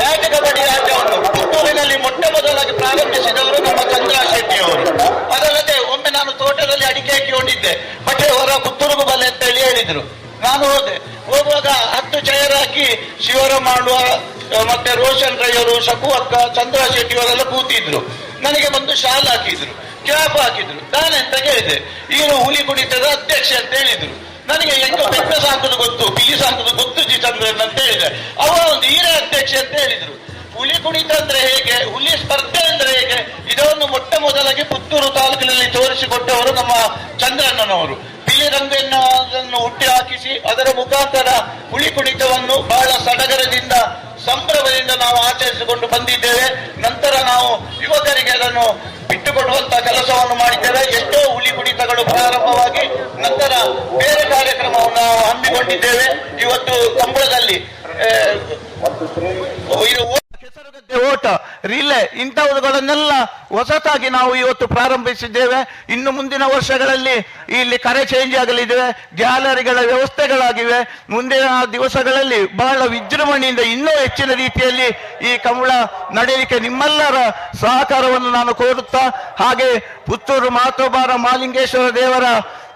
ಬ್ಯಾಟ್ ಕಬಡ್ಡಿ ಆಟವನ್ನು ಪುತ್ತೂರಿನಲ್ಲಿ ಮೊಟ್ಟ ಮೊದಲಾಗಿ ಪ್ರಾರಂಭಿಸಿದವರು ನಮ್ಮ ಚಂದ್ರ ಶೆಟ್ಟಿ ಅವರು. ಅದಲ್ಲದೆ ಒಮ್ಮೆ ನಾನು ತೋಟದಲ್ಲಿ ಅಡಿಕೆ ಹಾಕಿಕೊಂಡಿದ್ದೆ. ಬಟ್ಟೆ ಹೊರ ಪುತ್ತೂರುಗು ಬಲ್ಲೆ ಅಂತ ಹೇಳಿ ಹೇಳಿದ್ರು. ನಾನು ಹೋದೆ. ಹೋಗುವಾಗ 10 ಚೇರ್ ಹಾಕಿ ಶಿವರಾಮ್ ಮಾಡುವ ಮತ್ತೆ ರೋಷನ್ ರೈಯವರು, ಶಕು ಅಕ್ಕ, ಚಂದ್ರ ಶೆಟ್ಟಿ ಅವರೆಲ್ಲ ಕೂತಿದ್ರು. ನನಗೆ ಬಂದು ಶಾಲ್ ಹಾಕಿದ್ರು, ಕ್ಯಾಪ್ ಹಾಕಿದ್ರು. ನಾನೆಂತ ಕೇಳಿದೆ, ಈಗ ಹುಲಿ ಕುಣಿತದ ಅಧ್ಯಕ್ಷ ಅಂತ ಹೇಳಿದ್ರು. ನನಗೆ ಹೆಂಗ ಬೆಕ್ಕ ಸಾಕುದು ಗೊತ್ತು, ಬಿಳಿ ಸಾಕುದು ಗೊತ್ತು ಜಿ ಚಂದ್ರನ್ ಅಂತ ಹೇಳಿದೆ. ಅವ ಒಂದು ಹೀರೆ ಅಧ್ಯಕ್ಷ ಅಂತ ಹೇಳಿದ್ರು. ಹುಲಿ ಕುಣಿತ ಅಂದ್ರೆ ಹೇಗೆ, ಹುಲಿ ಸ್ಪರ್ಧೆ ಅಂದ್ರೆ ಹೇಗೆ, ಇದನ್ನು ಮೊಟ್ಟ ಮೊದಲಾಗಿ ಪುತ್ತೂರು ತಾಲೂಕಿನಲ್ಲಿ ತೋರಿಸಿಕೊಟ್ಟವರು ನಮ್ಮ ಚಂದ್ರಣ್ಣನವರು. ಬಿಳಿ ರಂಗನ್ನು ಹುಟ್ಟಿ ಹಾಕಿಸಿ ಅದರ ಮುಖಾಂತರ ಹುಲಿ ಕುಣಿತವನ್ನು ಬಹಳ ಸಡಗರದಿಂದ ಸಂಭ್ರಮದಿಂದ ನಾವು ಆಚರಿಸಿಕೊಂಡು ಬಂದಿದ್ದೇವೆ. ನಂತರ ನಾವು ಯುವಕರಿಗೆ ಅದನ್ನು ಬಿಟ್ಟುಕೊಡುವಂತ ಕೆಲಸವನ್ನು ಮಾಡಿದ್ದೇವೆ. ಎಷ್ಟೋ ಹುಲಿ ಕುಣಿತಗಳು ಪ್ರಾರಂಭವಾಗಿ ನಂತರ ಬೇರೆ ಕಾರ್ಯಕ್ರಮವನ್ನು ನಾವು ಹಮ್ಮಿಕೊಂಡಿದ್ದೇವೆ. ಇವತ್ತು ಕಂಬಳದಲ್ಲಿ ಕೆಸರುಗದ್ದೆ ಓಟ, ರಿಲೇ ಇಂಥವುಗಳನ್ನೆಲ್ಲ ಹೊಸತಾಗಿ ನಾವು ಇವತ್ತು ಪ್ರಾರಂಭಿಸಿದ್ದೇವೆ. ಇನ್ನು ಮುಂದಿನ ವರ್ಷಗಳಲ್ಲಿ ಇಲ್ಲಿ ಕರೆ ಚೇಂಜ್ ಆಗಲಿದೆ, ಗ್ಯಾಲರಿಗಳ ವ್ಯವಸ್ಥೆಗಳಾಗಿವೆ. ಮುಂದಿನ ದಿವಸಗಳಲ್ಲಿ ಬಹಳ ವಿಜೃಂಭಣೆಯಿಂದ ಇನ್ನೂ ಹೆಚ್ಚಿನ ರೀತಿಯಲ್ಲಿ ಈ ಕಂಬಳ ನಡೆಯಲಿಕ್ಕೆ ನಿಮ್ಮೆಲ್ಲರ ಸಹಕಾರವನ್ನು ನಾನು ಕೋರುತ್ತಾ, ಹಾಗೆ ಪುತ್ತೂರು ಮಾತೋಬಾರ ಮಾಲಿಂಗೇಶ್ವರ ದೇವರ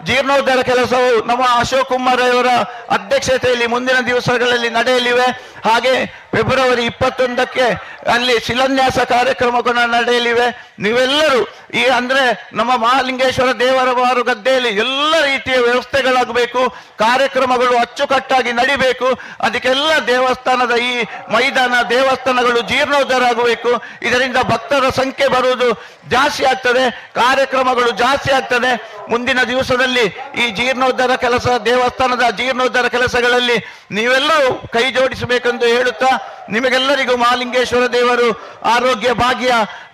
ಜೀರ್ಣೋದ್ಧಾರ ಕೆಲಸವು ನಮ್ಮ ಅಶೋಕ್ ಕುಮಾರ್ ಅವರ ಅಧ್ಯಕ್ಷತೆಯಲ್ಲಿ ಮುಂದಿನ ದಿವಸಗಳಲ್ಲಿ ನಡೆಯಲಿವೆ. ಹಾಗೆ ಫೆಬ್ರವರಿ 21ಕ್ಕೆ ಅಲ್ಲಿ ಶಿಲಾನ್ಯಾಸ ಕಾರ್ಯಕ್ರಮಗಳು ನಡೆಯಲಿವೆ. ನೀವೆಲ್ಲರೂ ಈ ಅಂದ್ರೆ ನಮ್ಮ ಮಹಾಲಿಂಗೇಶ್ವರ ದೇವರ ಬಾರು ಗದ್ದೆಯಲ್ಲಿ ಎಲ್ಲ ರೀತಿಯ ವ್ಯವಸ್ಥೆಗಳಾಗಬೇಕು, ಕಾರ್ಯಕ್ರಮಗಳು ಅಚ್ಚುಕಟ್ಟಾಗಿ ನಡಿಬೇಕು. ಅದಕ್ಕೆಲ್ಲ ದೇವಸ್ಥಾನದ ಈ ಮೈದಾನ, ದೇವಸ್ಥಾನಗಳು ಜೀರ್ಣೋದ್ಧಾರ ಆಗಬೇಕು. ಇದರಿಂದ ಭಕ್ತರ ಸಂಖ್ಯೆ ಬರುವುದು ಜಾಸ್ತಿ ಆಗ್ತದೆ, ಕಾರ್ಯಕ್ರಮಗಳು ಜಾಸ್ತಿ ಆಗ್ತದೆ. ಮುಂದಿನ ದಿವಸದಲ್ಲಿ ಈ ಜೀರ್ಣೋದ್ಧಾರ ಕೆಲಸ, ದೇವಸ್ಥಾನದ ಜೀರ್ಣೋದ್ಧಾರ ಕೆಲಸಗಳಲ್ಲಿ ನೀವೆಲ್ಲರೂ ಕೈ ಜೋಡಿಸಬೇಕೆಂದು ಹೇಳುತ್ತಾ, ನಿಮಗೆಲ್ಲರಿಗೂ ಮಹಾಲಿಂಗೇಶ್ವರ ದೇವರು ಆರೋಗ್ಯ, ಭಾಗ್ಯ,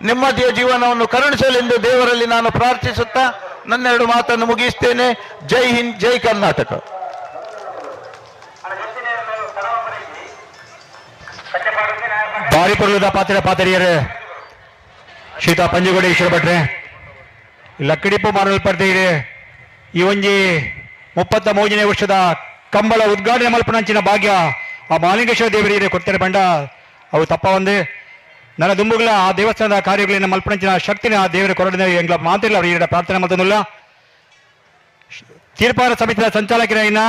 ನೆಮ್ಮದಿಯ ಜೀವನವನ್ನು ಕರುಣಿಸಲೆಂದು ದೇವರಲ್ಲಿ ನಾನು ಪ್ರಾರ್ಥಿಸುತ್ತಾ ನನ್ನೆರಡು ಮಾತನ್ನು ಮುಗಿಸ್ತೇನೆ. ಜೈ ಹಿಂದ್, ಜೈ ಕರ್ನಾಟಕ. ಬಾರಿ ಪೊರ್ಲುದ ಪಾತ್ರ ಪಾತರಿಯರು ಶೀತಾ ಪಂಜುಗೋಡಿ ಈಶ್ವರ ಭಟ್ರೆ ಲಕ್ಕಡಿಪು ಮಾರಲ್ಪಡ್ತೀರಿ. ಈ ಒಂಜಿ 33ನೇ ವರ್ಷದ ಕಂಬಳ ಉದ್ಘಾಟನೆ ಮಲ್ಪನಂಚಿನ ಭಾಗ್ಯ ಆ ಮಹಾಲಿಂಗೇಶ್ವರ ದೇವರಿಗೆ ಕೊಡ್ತಾರೆ ಬಂಡ ಅವು ತಪ್ಪ ಒಂದೇ ನನ್ನ ದುಂಬುಗಳ ಆ ದೇವಸ್ಥಾನದ ಕಾರ್ಯಗಳಿಂದ ಮಲ್ಪನಂಚಿನ ಶಕ್ತಿನ ಆ ದೇವರ ಕೊರಡಿನ ಎಂಗ್ಲ ಮಾತಿಲ್ಲ ಅವರು ಪ್ರಾರ್ಥನೆ ಮಾಡ್ತಂದಿಲ್ಲ. ತೀರ್ಪಾರ ಸಮಿತಿಯ ಸಂಚಾಲಕರಾಗಿನ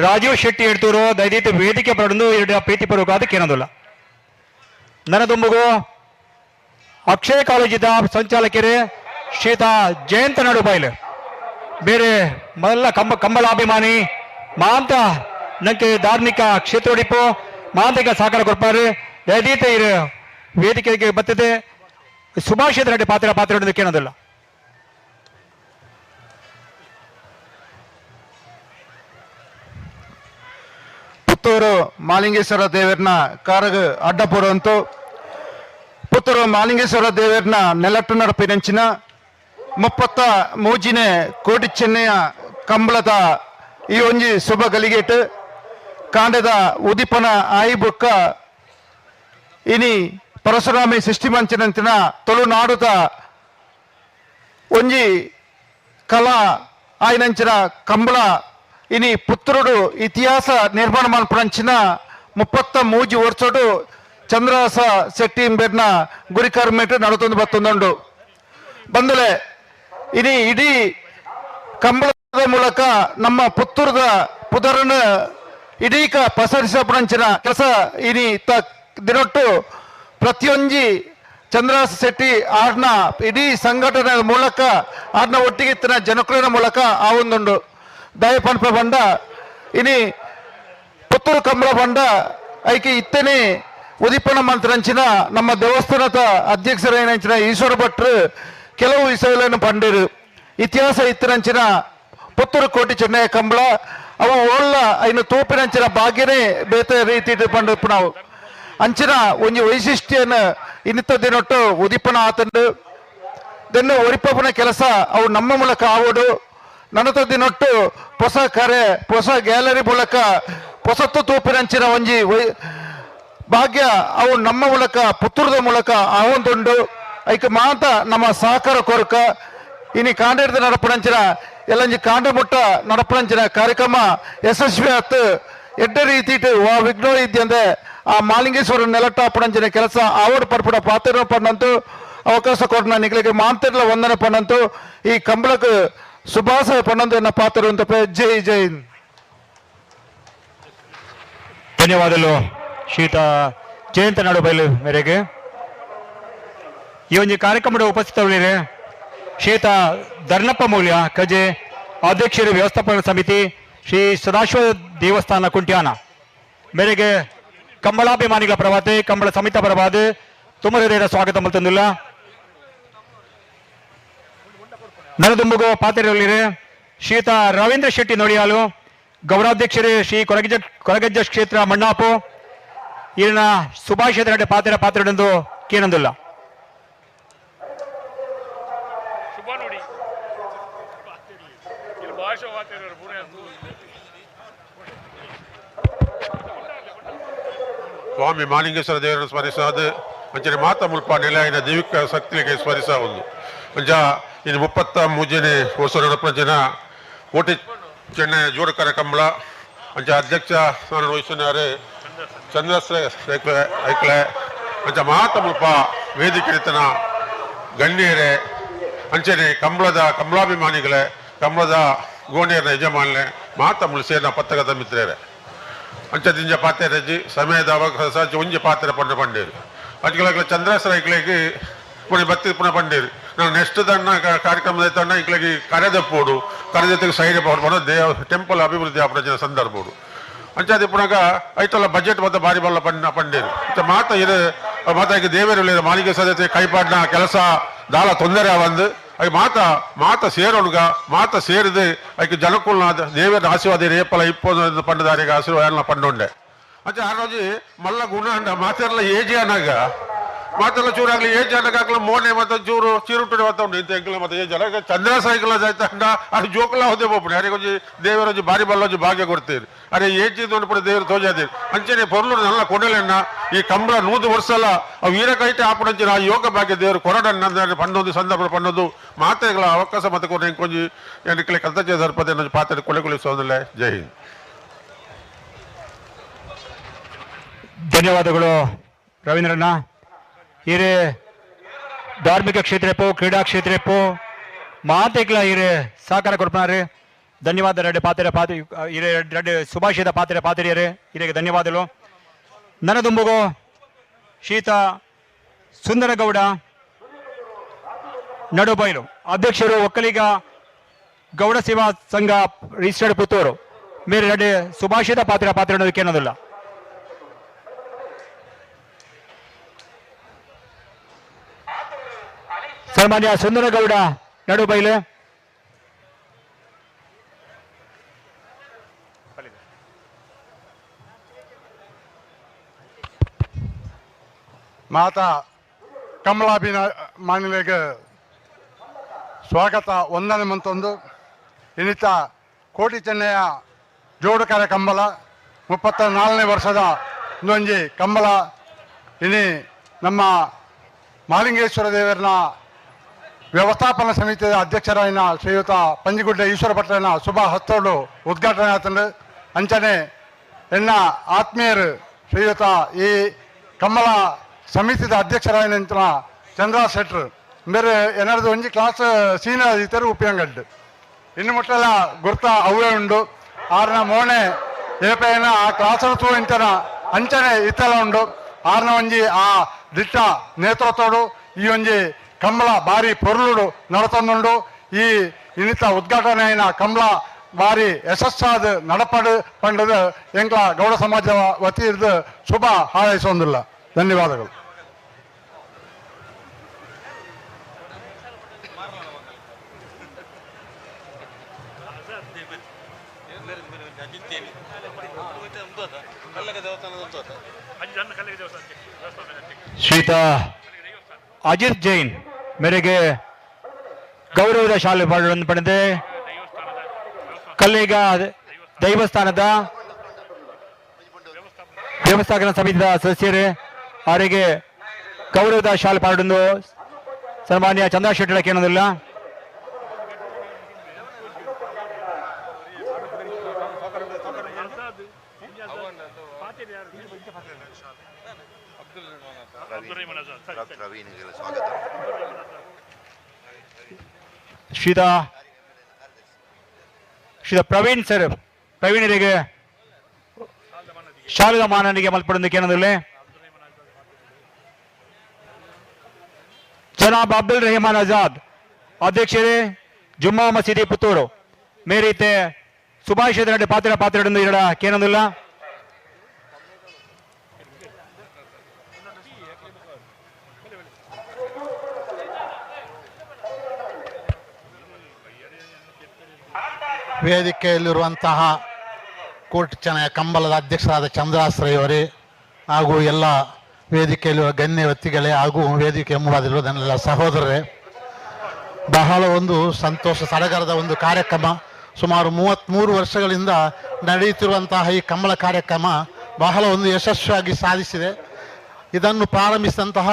ರಾಜೀವ್ ಶೆಟ್ಟಿ ಎಡ್ತೂರು ದಯದೀತ ವೇದಿಕೆ ಪಡೆದು ಎರಡು ಪ್ರೀತಿ ಪೂರ್ವಕ ಅದಕ್ಕೆ ಏನೋದಿಲ್ಲ. ನನ್ನ ದುಂಬುಗು ಅಕ್ಷಯ ಕಾಲೇಜಿದ ಸಂಚಾಲಕರೇ ಶ್ರೀತಾ ಜಯಂತ ನಡುಬೈಲ್ ಬೇರೆ ಮೊದಲ ಕಂಬಳಾಭಿಮಾನಿ ಮಾಂತ ನಂಗೆ ಧಾರ್ಮಿಕ ಕ್ಷೇತ್ರೋಡಿಪು ಮಾಂತಿಕ ಸಹಕಾರ ಕೊಡ್ಪಾರು ದಯದೀತ ಇರು ವೇದಿಕೆಗೆ ಬರ್ತದೆ ಸುಭಾಷಿತ ರೆಡ್ಡಿ ಪಾತ್ರ ಪಾತ್ರ ಕೇಳೋದಿಲ್ಲ. ಪುತ್ತೂರು ಮಾಲಿಂಗೇಶ್ವರ ದೇವರನ್ನ ಕಾರಗ ಅಡ್ಡಪುರಂತು ಪುತ್ತೂರು ಮಾಲಿಂಗೇಶ್ವರ ದೇವರನ್ನ ನೆಲಟ್ಟು ನಡಪಿನಂಚಿನ 33ನೇ ಕೋಟಿ ಚೆನ್ನೆಯ ಕಂಬಳದ ಈ ಒಂಜಿ ಶುಭ ಗಲಿಗೇಟ್ ಕಾಂಡದ ಉದಿಪನ ಆಯಿ ಬೊಕ್ಕ ಇನಿ ಪರಶುರಾಮಿ ಸೃಷ್ಟಿ ಮಂಚಿನಂಚಿನ ತುಳುನಾಡುದ ಒಂಜಿ ಕಲಾ ಆಯ್ನಂಚಿನ ಕಂಬಳ ಇನಿ ಪುತ್ರುಡು ಇತಿಹಾಸ ನಿರ್ಮಾಣ ಮಲ್ಪುನಂಚಿನ 33 ವರ್ಷಡು ಚಂದ್ರಹಾಸ ಶೆಟ್ಟಿ ಇಂಬೆರ್ನ ಗುರಿಕಾರ್ಮೇಟ್ ನಡತೊಂದು ಬತ್ತೊಂದುಂಡು. ಬಂದಲೆ ಇನಿ ಇಡೀ ಕಂಬಳದ ಮೂಲಕ ನಮ್ಮ ಪುತ್ತೂರದ ಪುದರನ್ನು ಇಡೀಕ ಪಸರಿಸಪುನಂಚಿನ ಕೆಲಸ ಇನಿ ದಿನೊಟ್ಟು ಪ್ರತಿಯೊಂಜಿ ಚಂದ್ರಹಾಸ ಶೆಟ್ಟಿ ಆರ್ನ ಇಡೀ ಸಂಘಟನೆ ಮೂಲಕ ಆರ್ನ ಒಟ್ಟಿಗೆ ಇತ್ತಿನ ಜನಕುಲಿನ ಮೂಲಕ ಆ ಒಂದುಂಡು ದಯಪನ್ಪ ಬಂಡ ಇನಿ ಪುತ್ತೂರು ಕಂಬಳ ಬಂಡ ಐಕೆ ಇತ್ತನೆ ಉದಿಪನ ಮಂತ್ರಂಚಿನ ನಮ್ಮ ದೇವಸ್ಥಾನದ ಅಧ್ಯಕ್ಷರೇನಂಚಿನ ಈಶ್ವರ ಭಟ್ರು ಕೆಲವು ವಿಷಯಗಳನ್ನು ಪಂಡಿರು. ಇತಿಹಾಸ ಇತ್ತಿನಂಚಿನ ಪುತ್ತೂರು ಕೋಟಿ ಚೆನ್ನಯ್ಯ ಕಂಬಳ ಅವು ಓಳ್ಳ ಐನು ತೂಪಿನಂಚಿನ ಭಾಗ್ಯನೇ ಬೇತೆ ರೀತಿ ಪಂಡು ನಾವು ಅಂಚಿನ ಒಂಜಿ ವೈಶಿಷ್ಟ್ಯನ ಇನ್ನಿತ್ತ ದಿನೊಟ್ಟು ಉದಿಪನ ಆತಂಡು ದೆನ್ನು ಒರಿಪಪುನ ಕೆಲಸ ಅವು ನಮ್ಮ ಮೂಲಕ ಆವಡು. ನನತ ದಿನೊಟ್ಟು ಹೊಸ ಕರೆ ಹೊಸ ಗ್ಯಾಲರಿ ಮೂಲಕ ಹೊಸತ್ತು ತೂಪಿನಂಚಿನ ಒಂಜಿ ಭಾಗ್ಯ ಅವು ನಮ್ಮ ಮೂಲಕ ಪುತ್ತೂರದ ಮೂಲಕ ಆವೊಂದುಂಡು. ಐಕ ಮಾತ ನಮ್ಮ ಸಹಕಾರ ಕೊರಕ ಇನಿ ಕಾಂಡೇರ್ದ ನಡಪುನಂಚಿನ ಎಲ್ಲಂಜಿ ಕಾಂಡ ಮುಟ್ಟ ನಡಪುನಂಚಿನ ಕಾರ್ಯಕ್ರಮ ಯಶಸ್ವಿ ಆತು. ಎಡ್ಡ ರೀತಿಟ್ ವಾ ವಿಘ್ನ ಇದ್ದಂದೆ ಆ ಮಾಲಿಂಗೇಶ್ವರ ನೆಲಟ್ಟಾಪುನಂಚಿನ ಕೆಲಸ ಆವಡ್ ಪರ್ಪುಡ ಪಾತ್ರ ಪಣ್ಣಂತು ಅವಕಾಶ ಕೊಡ್ನ ನಿಗಳಿಗೆ ಮಾಂತಿರ್ಲ ವಂದನೆ ಪಣ್ಣಂತು ಈ ಕಂಬಳಕ್ಕೆ ಸುಭಾಷ ಪಣ್ಣಂತು ಎನ್ನ ಪಾತ್ರ ಅಂತ. ಜೈ ಜೈ. ಧನ್ಯವಾದಗಳು ಶ್ರೀಯುತ ಜಯಂತ ನಾಡು ಬೈಲು ಮೇರೆಗೆ. ಈ ಒಂದು ಕಾರ್ಯಕ್ರಮದ ಉಪಸ್ಥಿತರಿದ್ದಾರೆ ಶ್ರೀಯುತ ಧರ್ಣಪ್ಪ ಮೌಲ್ಯ ಕಜೆ ಅಧ್ಯಕ್ಷರು ವ್ಯವಸ್ಥಾಪನಾ ಸಮಿತಿ ಶ್ರೀ ಸದಾಶಿವ ದೇವಸ್ಥಾನ ಕುಂಟ್ಯಾನ ಮೇರೆಗೆ ಕಂಬಳಾಭಿಮಾನಿಗಳ ಪರವಾದ ಕಂಬಳ ಸಮಿತಿ ಪರವಾದ ತುಂಬ ಹೃದಯದ ಸ್ವಾಗತ ಮಲ್ತಂದಿಲ್ಲ. ನರದುಂಬುಗು ಪಾತ್ರೆಯಲ್ಲಿರೆ ಶ್ರೀಯುತ ರವೀಂದ್ರ ಶೆಟ್ಟಿ ನೋಡಿಯಾಲು ಗೌರವಾಧ್ಯಕ್ಷರೇ ಶ್ರೀ ಕೊರಗಜ್ಜ ಕ್ಷೇತ್ರ ಮಣ್ಣಾಪು ಇಲ್ಲಿನ ಸುಭಾಷ್ ರೆಡ್ಡಿ ಪಾತ್ರ ಪಾತ್ರರೆಂದು ಕೇನಂದಿಲ್ಲ. ಸ್ವಾಮಿ ಮಾಲಿಂಗೇಶ್ವರ ದೇವರನ್ನು ಸ್ಮರಿಸಾದ ಅಂಚನೆ ಮಾತ ಮುಲ್ಪ ನೆಲೆಯಾಯಿನ ದೈವಿಕ ಶಕ್ತಿಗೆ ಸ್ಮರಿಸ ಒಂದು ಅಂಚ ಇನ್ನು 33ನೇ ವರ್ಷ ನಡಪನ ಕೋಟಿ ಚೆನ್ನೈ ಜೋಡಕರ ಕಂಬಳ ಅಂಚ ಅಧ್ಯಕ್ಷ ಸ್ಥಾನ ವಹಿಸಿನಾರೆ ಚಂದ್ರಶ್ರೇ ಐಕ್ಲೆ ಅಂಚ ಮಾತ ಮುಲ್ಪ ವೇದಿಕೆ ಗಣ್ಯರೇ ಅಂಚನೆ ಕಂಬಳದ ಕಂಬಳಾಭಿಮಾನಿಗಳೇ ಕಂಬಳದ ಗೋಣಿಯರ ಯಜಮಾನನೆ ಮಾತ ಮುಳು ಸೇರಿನ ಪತ್ತಗದ ಮಿತ್ರರೇ ಅಂಚ ದಿಂಜ ಪಾತ್ರೆ ರಜ್ಜಿ ಸಮಯದ ಅವಕಾಶ ಒಂಜಿ ಪಾತ್ರೆ ಪಂಡ ಪಂಡೇರು ಅಜ್ಗಳ ಚಂದ್ರಸರ ಐಕ್ಲೆಗೆ ಪುಣೆ ಬತ್ತಿ ಪುನಃ ಪಂಡೇರು. ನಾವು ನೆಕ್ಸ್ಟ್ ದಣ್ಣ ಕಾರ್ಯಕ್ರಮದ ತಣ್ಣ ಐಕ್ಲೆಗೆ ಕರೆದಪ್ಪೋಡು ಕರೆದತ್ತಿಗೆ ಸೈಡ್ ಪೋಡು ದೇವ ಟೆಂಪಲ್ ಅಭಿವೃದ್ಧಿ ಆಪಣ ಸಂದರ್ಭೋಡು ಅಂಚಾದಿ ಪುನಗ ಐತಲ್ಲ ಬಜೆಟ್ ಮತ್ತೆ ಬಾರಿ ಬಲ್ಲ ಪಂಡ ಪಂಡೇರು. ಮಾತ ಇದು ಮಾತ ಈಗ ದೇವರು ಮಾಲಿಗೆ ಸದಸ್ಯ ಕೈಪಾಡಿನ ಕೆಲಸ ದಾಲ ತೊಂದರೆ ಬಂದು ಅಯ್ಯ ಮಾತ ಮಾತ ಸೇರೋಣಗ ಮಾತ ಸೇರಿದು ಐಕೆ ಜನಕುಲ್ನ ದೇವರ ಆಶೀರ್ವಾದ ರೇಪಲ ಇಪ್ಪೊಂದು ಪಂಡದಾರಿಗೆ ಆಶೀರ್ವಾದ ಪಂಡುಂಡೆ. ಅಂಚೆ ಆ ರೋಜಿ ಮಲ್ಲ ಗುಣ ಅಂಡ ಮಾತೆಲ್ಲ ಏಜಿ ಅನ್ನಾಗ ಮಾತೆಲ್ಲ ಚೂರಾಗ್ಲಿ ಏಜ್ ಅನ್ನಾಗಲ ಮೋನೆ ಮತ್ತೆ ಚೂರು ಚೀರುಟು ಮತ್ತೆ ಉಂಟು ಇಂತ ಎಂಕಲ ಮತ್ತೆ ಏಜ್ ಅಲ್ಲ ಚಂದ್ರ ಸೈಕಲ್ ಜಾಯ್ತ ಅಂಡ ಅದು ಜೋಕಲ ಹೋದೆ ಬೋಪುಣೆ ಅರೆ ಒಂಜಿ ದೇವರೊಂಜಿ ಬಾರಿ ಬಲ್ಲೊಂಜಿ ಭಾಗ್ಯ ಕೊಡ್ತೀರಿ ಅರೆ ಏಜ್ ಇದು ದೇವರು ತೋಜಾದಿರಿ. ಅಂಚನೆ ಪೊರ್ಲು ನಲ್ಲ ಕೊಡಲೆಣ್ಣ ಈ ಕಂಬಳ 100 ವರ್ಷಲ ಅವು ವೀರಕೈಟೆ ಆಪುಣಂಚಿನ ಆ ಯೋಗ ಭಾಗ್ಯ ದೇವರು ಕೊರಡನ್ನ ಪಂಡೊಂದು ಸಂದರ್ಭ ಪಂಡೊಂದು ಮಾತೆಗಳ ಅವಕಾಶ ಮತ್ತೆ ಕೊಡ ಇಂಕೊಂಜಿ ಎಂಕ್ಲೆ ಕಲ್ತಚೆ ಸರ್ಪದೆ ಪಾತ್ರೆ ಕೊಲೆಗೊಳಿಸೋದಿಲ್ಲ. ಜೈ ಹಿಂದ್. ಧನ್ಯವಾದಗಳು ರವೀಂದ್ರಣ್ಣ. ಹಿರೇ ಧಾರ್ಮಿಕ ಕ್ಷೇತ್ರಪ್ಪು ಕ್ರೀಡಾ ಕ್ಷೇತ್ರಪ್ಪು ಮಾತೆಗ್ಲ ಹಿರೇ ಸಹಕಾರ ಕೊಡ್ಪಾರೆ ಧನ್ಯವಾದ. ರೆಡ್ಡಿ ಪಾತ್ರೆ ಪಾತ್ರೆ ಹಿರೇ ರೆಡ್ಡಿ ಸುಭಾಷಿತ ಪಾತ್ರೆ ಪಾತ್ರೆಯರೇ ಹಿರೇಗೆ ಧನ್ಯವಾದಗಳು. ನನದುಂಬುಗು ಶೀತ ಸುಂದರಗೌಡ ನಡುಬೈಲು ಅಧ್ಯಕ್ಷರು ಒಕ್ಕಲಿಗ ಗೌಡ ಸೇವಾ ಸಂಘ ರಿಜಿಸ್ಟರ್ಡ್ ಪುತ್ತೂರು ಮೇರೆ ರೆಡ್ಡಿ ಸುಭಾಷಿತ ಪಾತ್ರೆ ಪಾತ್ರೆ ಅನ್ನೋದಕ್ಕೆ ಅನ್ನೋದಿಲ್ಲ. ಸನ್ಮಾನ್ಯ ಸುಂದರಗೌಡ ನಡುಬೈಲು. ಮಾತಾ ಕಮಲಾಭಿಮಾನಿಗಳಿಗೆ ಸ್ವಾಗತ ವಂದನೆ ಮಂತೊಂದು ಇನ್ನಿತ ಕೋಟಿ ಚೆನ್ನಯ್ಯ ಜೋಡುಕರ ಕಂಬಳ 34ನೇ ವರ್ಷದ ಒಂದೊಂಜಿ ಕಂಬಳ ಇನಿ ನಮ್ಮ ಮಾಲಿಂಗೇಶ್ವರ ದೇವರನ್ನ ವ್ಯವಸ್ಥಾಪನಾ ಸಮಿತಿಯ ಅಧ್ಯಕ್ಷರಾಯಿನ ಶ್ರೀಯುತ ಪಂಜಿಗುಡ್ಡೆ ಈಶ್ವರ ಭಟ್ರನ ಶುಭ ಹಸ್ತೋಡು ಉದ್ಘಾಟನೆ ಆತಂಡು. ಅಂಚನೆ ಎನ್ನ ಆತ್ಮೀಯರು ಶ್ರೀಯುತ ಈ ಕಂಬಳ ಸಮಿತಿದ ಅಧ್ಯಕ್ಷರಾಯಿನ ಚಂದ್ರ ಶೆಟ್ರು ಬೇರೆ ಏನಾದ್ರು ಒಂಜಿ ಕ್ಲಾಸ್ ಸೀನಿಯರ್ ಇತ್ತರು ಉಪ್ಪಿನಂಗಡ್ಡು ಇನ್ನು ಮುಟ್ಟಲ ಗುರ್ತ ಅವೇ ಉಂಡು. ಆರ್ನ ಮೋಣೆ ಏಪೇನ ಆ ಕ್ಲಾಸನ್ನು ತೂ ಇಂತನ ಅಂಚನೆ ಇತ್ತಲ ಉಂಡು. ಆರ್ನ ಒಂಜಿ ಆ ದಿಟ್ಟ ನೇತೃತ್ವಡು ಈ ಒಂಜಿ ಕಂಬಳ ಬಾರಿ ಪೊರುಳುಡು ನಡತೊಂದುಂಡು. ಈ ಇನ್ನಿತ ಉದ್ಘಾಟನೆಯ ಕಂಬಳ ಬಾರಿ ಯಶಸ್ಸಾದ ನಡಪಡು ಪಂಡದು ಎಂಕ್ಲ ಗೌಡ ಸಮಾಜ ವತಿಯಿರ್ದು ಶುಭ ಹಾರೈಸೊಂದಿಲ್ಲ. ಧನ್ಯವಾದಗಳು. ಶ್ರೀತ ಅಜಿತ್ ಜೈನ್ ಮೇರೆಗೆ ಗೌರವದ ಶಾಲೆ ಪಾಡನ್ನು ಪಡೆದೆ ಕಲ್ಲಿಗ ದೈವಸ್ಥಾನದ ದೇವಸ್ಥಾನ ಸಮಿತಿಯ ಸದಸ್ಯರೇ ಅವರಿಗೆ ಗೌರವದ ಶಾಲೆ ಪಾಡೊಂದು ಸನ್ಮಾನ್ಯ ಚಂದ್ರ ಶೆಟ್ಟಿ ಕೇಳೋದಿಲ್ಲ. ಶ್ರೀತ ಶ್ರೀತ ಪ್ರವೀಣ್ ಸರ್ ಪ್ರವೀಣರಿಗೆ ಶಾಲೆದ ಮಾನನಿಗೆ ಮಲ್ಪಡೊಂದು ಕೇಳೋದಿಲ್ಲ. ಜನಾಬ್ ಅಬ್ದುಲ್ ರೆಹಮಾನ್ ಆಜಾದ್ ಅಧ್ಯಕ್ಷರೇ ಜುಮ್ಮಾ ಮಸೀದಿ ಪುತ್ತೂರು ಮೇರೀತೆ ಸುಭಾಷ್ ನಡೆ ಪಾತ್ರ ಪಾತ್ರ ಇರಡ ಕೇನೊಂದಿಲ್ಲ. ವೇದಿಕೆಯಲ್ಲಿರುವಂತಹ ಕೋಟಿ ಚೆನ್ನಯ ಕಂಬಳದ ಅಧ್ಯಕ್ಷರಾದ ಚಂದ್ರಾಶ್ರಯವರೇ ಹಾಗೂ ಎಲ್ಲ ವೇದಿಕೆಯಲ್ಲಿರುವ ಗಣ್ಯ ವ್ಯಕ್ತಿಗಳೇ ಹಾಗೂ ವೇದಿಕೆ ಮುಂಭಾಗದಲ್ಲಿರುವ ನನ್ನೆಲ್ಲ ಸಹೋದರರೇ, ಬಹಳ ಒಂದು ಸಂತೋಷ ಸಡಗರದ ಒಂದು ಕಾರ್ಯಕ್ರಮ. ಸುಮಾರು 33 ವರ್ಷಗಳಿಂದ ನಡೆಯುತ್ತಿರುವಂತಹ ಈ ಕಂಬಳ ಕಾರ್ಯಕ್ರಮ ಬಹಳ ಒಂದು ಯಶಸ್ವಿಯಾಗಿ ಸಾಧಿಸಿದೆ. ಇದನ್ನು ಪ್ರಾರಂಭಿಸಿದಂತಹ